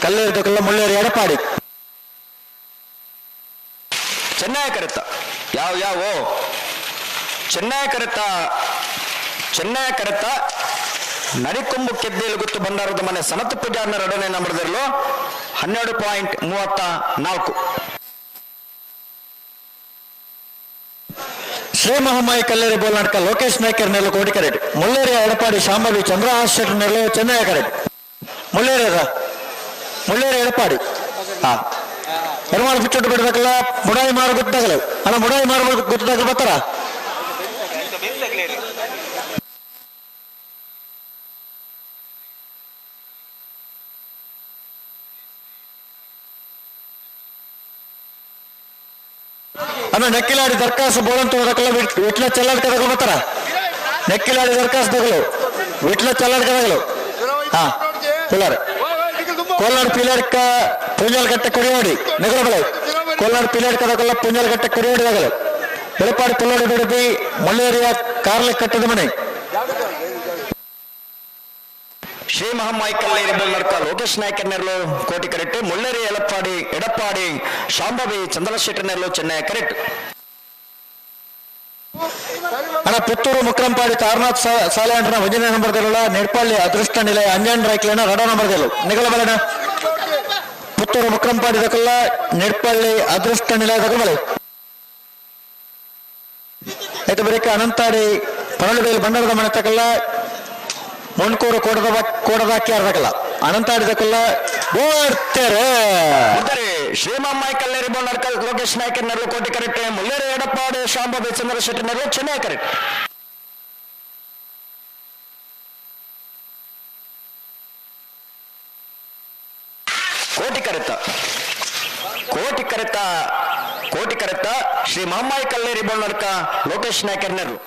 ಕಲ್ಲೇರ್ದಕಲ್ಲ ಮುಳ್ಳೇರಿ ಎಡಪಾಡಿ. ಚೆನ್ನೈ ಕರೆತ ಯಾವ ಯಾವ ಚೆನ್ನೈ ಕರೆತ ಚೆನ್ನೈ ಕರೆತ ನರಿಕೊಂಬು ಕೆದ್ದೇಲು ಗುತ್ತು ಬಂಡಾರದ ಮನೆ ಸನತ್ ಪೂಜಾರ್ನ ಎರಡನೇ ನಂಬರ್ದಲ್ಲೂ 12.34. ಶ್ರೀ ಮಹಮ್ಮಾಯಿ ಕಲ್ಲೇರಿ ಬೋಲ್ನಾಟಕ ಲೋಕೇಶ್ ನಾಯ್ಕರ್ ನೆಲ ಕೋಟಿ ಕರೆಟ್. ಮುಳ್ಳೇರಿಯ ಎಡಪಾಡಿ ಶಾಂಭವಿ ಚಂದ್ರಹಾಸ್ ಶೆಟ್ಟರ್ ನೆಲ ಚೆನ್ನೈ ಕರೆಟ್. ಮುಳ್ಳೇರಿಯದ ಮುಳ್ಳೇರಿ ಎಡಪಾಡಿ. ಹಾ ಎರ್ಮಾಳು ಬಿಚ್ಚೊಟ್ಟು ಬಿಡ್ಬೇಕಲ್ಲ ಮುಡಾಯಿ ಮಾರು ಗೊತ್ತಾಗಲ್ಲ ಅಣ್ಣ, ಮುಡಾಯಿ ಮಾರು ಗೊತ್ತಾಗಲ್ಲ ಬರ್ತಾರ. ಅಣ್ಣ ನೆಕ್ಕಿಲಾಡಿ ದರ್ಖಾಸ್ತು ಬೋಳಂತ ದಕ್ಕಲ ವಿಟ್ಲ ಚೆಲ್ಲಾಡ್ ಕದಗಳು ಬರ್ತಾರ. ನೆಕ್ಕಿಲಾಡಿ ದರ್ಖಾಸ್ತು ದಗಲು ವಿಟ್ಲ ಚೆಲ್ಲಾಡ್ ಕದಗಳು. ಹಾ ಪಿಲ್ಲರ್ ಕೋಲಾರ ಪಿಲ್ಲರ್ಕ ಪುಂಜಾಲಕಟ್ಟೆ ಕುಡಿಯೋಡಿ ನೆಗಲಬಳೆ. ಕೋಲಾರ ಪಿಲ್ಲರ್ ಕದಕಲ್ಲ ಪುಂಜಾಲಕಟ್ಟೆ ಕುಡಿಯೋಡಿ ದಗಲು. ಬೆಳಪಾಡಿ ಪುಲ್ಲೋಡಿ ಬಿಡಪಿ ಮುಳ್ಳೇರಿಯ ಕಾರ್ಲ ಕಟ್ಟದ ಮನೆ. ಶ್ರೀ ಮಹಮ್ಮಾಯಿ ಕಲ್ಲೇರಿ ಬೋಲ್ನಡ್ಕ ಲೋಕೇಶ್ ನಾಯ್ಕರ್ ನೆರಳು ಕೋಟಿ ಕರೆಕ್ಟ್. ಮುಳ್ಳೇರಿ ಎಳಪಾಡಿ ಎಡಪಾಡಿ ಶಾಂಭವಿ ಚಂದ್ರಶೆಟ್ಟರ್ ನೆರಳು ಚೆನ್ನೈ ಕರೆಕ್ಟ್. ಅಣ್ಣ ಪುತ್ತೂರು ಮುಕ್ರಂಪಾಡಿ ತಾರನಾಥ್ ಸಾಲೆ ಅಂಟನ ಒಂದನೇ ನಂಬರ್ ದೆಲ್ಲ. ನೆಡ್ಪಳ್ಳಿ ಅದೃಷ್ಟ ನಿಲಯ ಅಂಜನ್ ರೈಕ್ಲೇನ ಎರಡೋ ನಂಬರ್ ದೆಲ್ಲು ನಿಗಲಬಲನ. ಪುತ್ತೂರು ಮುಕ್ರಂಪಾಡಿ ದಕಲ್ಲ ನೆಡ್ಪಳ್ಳಿ ಅದೃಷ್ಟ ನಿಲಯ ದಕಬಲೆ. ಆಯ್ತು ಬರೀಕ ಅನಂತಾಡಿ ಪನಳುಬೇಲು ಬಂಡಾರದ ಮನೆ ತಕಲ್ಲ ಮುಣ್ಕೂರು ಕೋಡದ ಕೋಡದಾಕಿ ಅರ್ಧಕಲ್ಲ ಅನಂತಾಡಿ ದಕಲ್ಲ ಬೋಡ್ತೇರೆ. ಶ್ರೀಮಮ್ಮಾಯಿ ಕಲ್ಲೇರಿ ಬೋಲ್ನಡ್ಕ ಲೋಕೇಶ್ ನಾಯ್ಕರ್ ನೆರಳು ಕೋಟಿ ಕರೆಕ್ಟ್. ಮುಳ್ಳೇರಿ ಎಡಪಾಡಿ ಶಾಂಭವಿ ಚಂದ್ರಶೆಟ್ಟರ್ ನೆರಳು ಚೆನ್ನೈ ಕರೆಕ್ಟ್. ಕೋಟಿ ಕರೆತ ಕೋಟಿ ಕರೆತ ಕೋಟಿ ಕರೆತ ಶ್ರೀ ಮಹಮ್ಮಾಯಿ ಕಲ್ಲೇರಿ ಬೋಲ್ನಡ್ಕ ಲೋಕೇಶ್ ನಾಯ್ಕರ್ ನೆರಳು.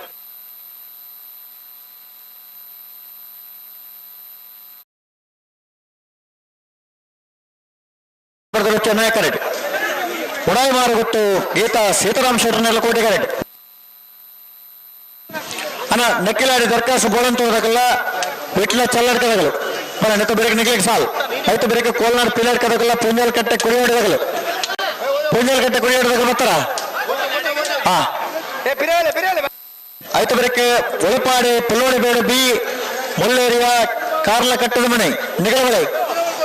ಚೆನ್ನೈ ಕರೆಕ್ಟ್. ಉಡಾಯಿ ಮಾರುಗುತ್ತು ಗೀತಾ ಸೀತಾರಾಮ್ ಶೆಟ್ಟರ್ನೆಲ್ಲ ಕೋಟಿ ಕರೆಕ್ಟ್. ಅಣ್ಣ ನೆಕ್ಕಿಲಾಡಿ ದರ್ಖಾಸ್ತು ಬೋಳಂತ ಹೋದಕಲ್ಲ ವಿಟ್ಲ ಚಲ್ಲಡ್ ಕದಗಲು ಬರ ನೆತ್ತ ಬೆರಕೆ ನಿಗ್ಲಿಕ್ಕೆ ಸಾಲ್. ಆಯ್ತು ಬೆರಕೆ ಕೋಲ್ನಾಡ್ ಪಿಲಾಡ್ ಕದಗಲ್ಲ ಪುಂಜಾಲ್ ಕಟ್ಟೆ ಕುಡಿಯೋಡಿ ಪುಂಜಾಲ್ ಕಟ್ಟೆ ಕುಡಿಯೋಡಿ ಬರ್ತಾರ. ಹಾ ಆಯ್ತು ಬೆರಕೆ ಒಳಪಾಡಿ ಪುಲ್ಲೋಡಿ ಬೇಡ ಬಿ ಮುಳ್ಳೇರಿಯ ಕಾರ್ಲ ಕಟ್ಟದ ಮನೆ ನಿಗಲಬಳೆ.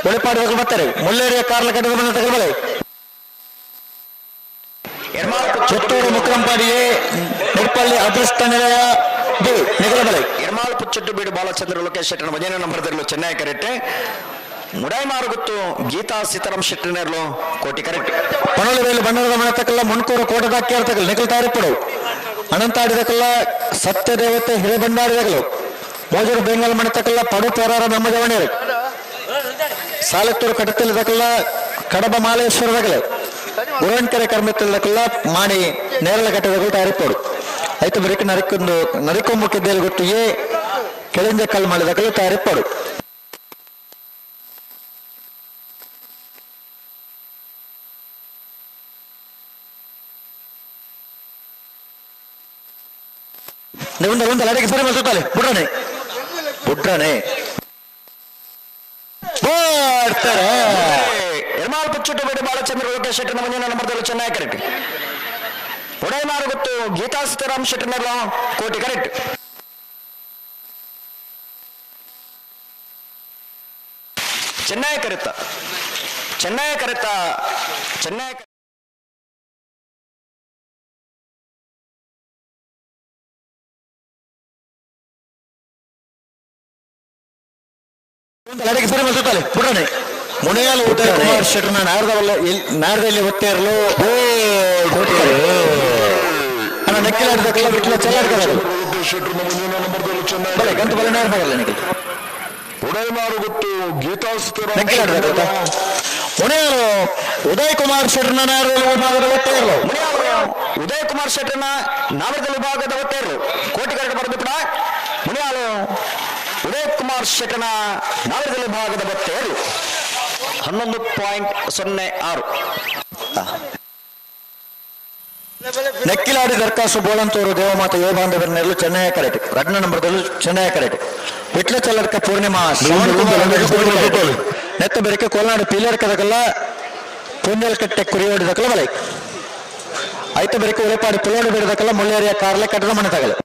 ಒಳಪಾಡಿ ಬರ್ತಾರೆ ಮುಳ್ಳೇರಿಯ ಕಾರ್ಲ ಕಟ್ಟದ ಮನೆ ತಗಲಬಳೆ. ಚಿತ್ತೂರು ಮುಕ್ರಂಪಾಡಿಯೇ ನೆಡ್ಪಳ್ಳಿ ಅದೃಷ್ಟ ನಿಲಯ ಬಿ ನಿಗಲಬಳೆ. ಎರ್ಮಾಳು ಪುಚ್ಚಟ್ಟು ಬೀಡು ಬಾಲಚಂದ್ರ ಲೋಕೇಶ್ ಶೆಟ್ಟರ್ ಒಂದನೇ ನಂಬರ್ ದೆರಲು ಚೆನ್ನೈ ಕರೆಕ್ಟ್. ಮುಡಾಯಿ ಮಾರುಗುತ್ತು ಗೀತಾ ಸೀತಾರಾಮ್ ಶೆಟ್ಟರ್ ನೆರಳು ಕೋಟಿ ಕರೆಕ್ಟ್. ಪಣೋಲಿಬೇಲು ಬಣ್ಣದ ಮನೆ ತಕಲ್ಲ ಮುಣ್ಕೂರು ಕೋಟದಾಕಿ ಅರ್ಥಕಲ್ ನಿಖಲ್ ತಾರಿಪಡು. ಅನಂತಾಡಿದಕಲ್ಲ ಸತ್ಯದೇವತೆ ಹಿರೇಬಂಡಾರಿದಕಲು ಮೋಜೂರು ಬೆಂಗಲ್ ಮನೆ ತಕಲ್ಲ ಪಡು ಪೇರಾರ ನಮ್ಮಜವಣಿಯರು. ಸಾಲತ್ತೂರು ಕಟ್ಟತಿಲ್ಲದಕಲ್ಲ ಕಡಬ ಮಾಲೇಶ್ವರದಕಲೆ ಗುರಣ್ಕೆರೆ ಕರ್ಮತಿಲ್ಲದಕಲ್ಲ ಮಾಣಿ ನೇರಳ ಕಟ್ಟದಕಲ್ ತಾರಿಪಡು. ಐತು ಬರೀಕ ನರಿಕೊಂದು ನರಿಕೊಂಬು ಕೆದ್ದೇಲು ಗೊತ್ತು ಏ ಕೆಳಂಜ ಕಲ್ ಮಾಡಿದಕಲು ತಾರಿಪಡು. ಒಂದು ಒಂದು ಅಡಿಗೆ ಸರಿ ಮಾಡ್ತಾಳೆ ಬುಡ್ರನೆ ಬುಡ್ರನೆ ಬರ್ತಾರೆ. ಎರ್ಮಾಳು ಪುಚ್ಚಟ್ಟು ಬೇಡ ಬಾಲಚಂದ್ರ ಲೋಕೇಶ್ ಶೆಟ್ಟರ್ ಮುಂದಿನ ನಂಬರ್ ಚೆನ್ನೈ ಕರೆಕ್ಟ್. ಒಡೆಯನಾರು ಗೊತ್ತು ಗೀತಾ ಸೀತಾರಾಮ್ ಶೆಟ್ಟರ್ ಕೋಟಿ ಕರೆಕ್ಟ್. ಚೆನ್ನೈ ಕರೆತ ಚೆನ್ನೈ ಕರೆತ ಚೆನ್ನೈ ಅಡಿಗೆ ಸರಿ ಮಾಡ್ತಾಳೆ ಬುಡ್ರನೆ. ಮುನಿಯಾಲ ಉದಯ ಕುಮಾರ್ ಶೆಟ್ಟರ್ನ ನಾರದವಲ್ಲ ನಾರದಲ್ಲಿ ಒತ್ತೇರಲು ಅಣ್ಣ ನೆಕ್ಕಿಲಾಡಿದಕ್ಕೆಲ್ಲ ವಿಟ್ಲ ಚೆಲ್ಲಾಡ್ಕದಲ್ಲ ಬಲೆ ಗಂಟು ಬಲೆ ನೇರ ಬರಲ್ಲ ನಿಖಿಲ್. ನೆಕ್ಕಿಲಾಡಿದ ಮುನಿಯಾಲು ಉದಯ್ ಕುಮಾರ್ ಶೆಟ್ಟರ್ನ ನಾರದಲ್ಲಿ ವಿಭಾಗದ ಒತ್ತೇರಲು. ಉದಯ್ ಕುಮಾರ್ ಶೆಟ್ಟರ್ನ ನಾಮದ ವಿಭಾಗದ ಒತ್ತೇರಲು ಕೋಟಿ ಕರೆಕ್ಟ್ ಬರೆದು ಕೂಡ ಮುನಿಯಾಲು ಉದಯ್ ಕುಮಾರ್ ಶೆಟ್ಟರ್ನ ನಾಮದ ವಿಭಾಗದ ಒತ್ತೇರಲು 11.06. ನೆಕ್ಕಿಲಾಡಿ ದರ್ಖಾಸ್ತು ಬೋಳಂತೂರು ದೇವಮಾತ ಯೋಗಾಂಧವರ ನೆರಳು ಚೆನ್ನೈ ಕರೆಕ್ಟ್. ರಡ್ನ ನಂಬರ್ದಲ್ಲೂ ಚೆನ್ನೈ ಕರೆಕ್ಟ್. ವಿಟ್ಲ ಚಲ್ಲಡ್ಕ ಪೂರ್ಣಿಮಾ ಶ್ರವಣ್ ಕುಮಾರ್. ನೆತ್ತ ಬೆರಕೆ ಕೋಲ್ನಾಡು ಪೀಲರ್ ಕದಕಲ್ಲ ಪುಂಜಲ್ಕಟ್ಟೆ ಕುರಿಯೋಡಿದಕಲ್ಲ ಬಲೈ. ಐತ ಬೆರಕೆ ಉಲೆಪಾಡಿ ಪುಲೋಡು ಬೇಡದಕಲ್ಲ ಮುಳ್ಳೇರಿಯ ಕಾರ್ಲೆ ಕಟ್ಟದ ಮನೆ ತಗಲು.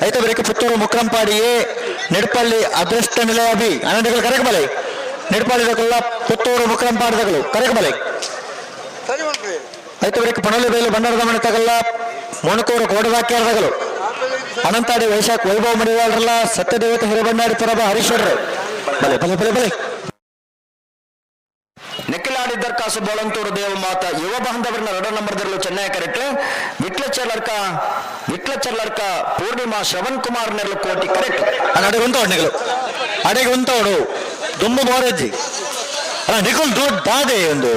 ಐತ ಬೆರಕೆ ಪುತ್ತೂರು ಮುಕ್ರಂಪಾಡಿಯೇ ನೆಡ್ಪಳ್ಳಿ ಅದೃಷ್ಟ ನಿಲಯ ಬಿ ಅನಂತಗಳು ಕರೆಕ ಬಲೈ. ನೆಡ್ಪಳ್ಳಿ ದಕಲ್ಲ ಪುತ್ತೂರು ಮುಕ್ರಂಪಾಡಿ ದಕಲು ಕರೆಕ ಬಲೈ. ಐತ ಬೆರಕೆ ಪಣಲಿ ಬೇಲು ಬಂಡಾರದ ಮನೆ ತಗಲ್ಲ ಮೊಣಕೂರು ಕೋಡದಾಕ್ಯಾರ ತಗಲು. ಅನಂತಾಡಿ ವೈಶಾಖ್ ವೈಭವ ಮಡಿವಾಳರಲ್ಲ ಸತ್ಯದೇವತೆ ಹಿರೇಬಂಡಾರಿ ಪರಬ ಹರೀಶ್ವರರು ಬಲೆ ಬಲೆ ಬಲೆ ಬಲೆ. ನೆಕ್ಕಿಲಾಡಿ ದರ್ಕಾಸು ಬೋಳಂತೂರು ದೇವ ಮಾತ ಯುವ ಬಾಂಧವರನ್ನ ರಡ ನಂಬರ್ದಲ್ಲೂ ಚೆನ್ನೈ ಕರೆಕ್ಟ್ ವಿಟ್ಲ ಚರ್ಲರ್ಕ ಪೂರ್ಣಿಮಾ ಶ್ರವಣ್ ಕುಮಾರ್ ನೆರಳು ಕೋಟಿ ಕರೆಕ್ಟ್. ಅಡೆಗೆ ಉಂತವಡು ನಿಗಲು ಅಡೆಗೆ ಉಂತವಡು ದುಂಬು ಮೋರಜ್ಜಿ ಅಲ್ಲ ನಿಕುಲ್ ದುಡ್ಡು ದಾದೆ ಒಂದು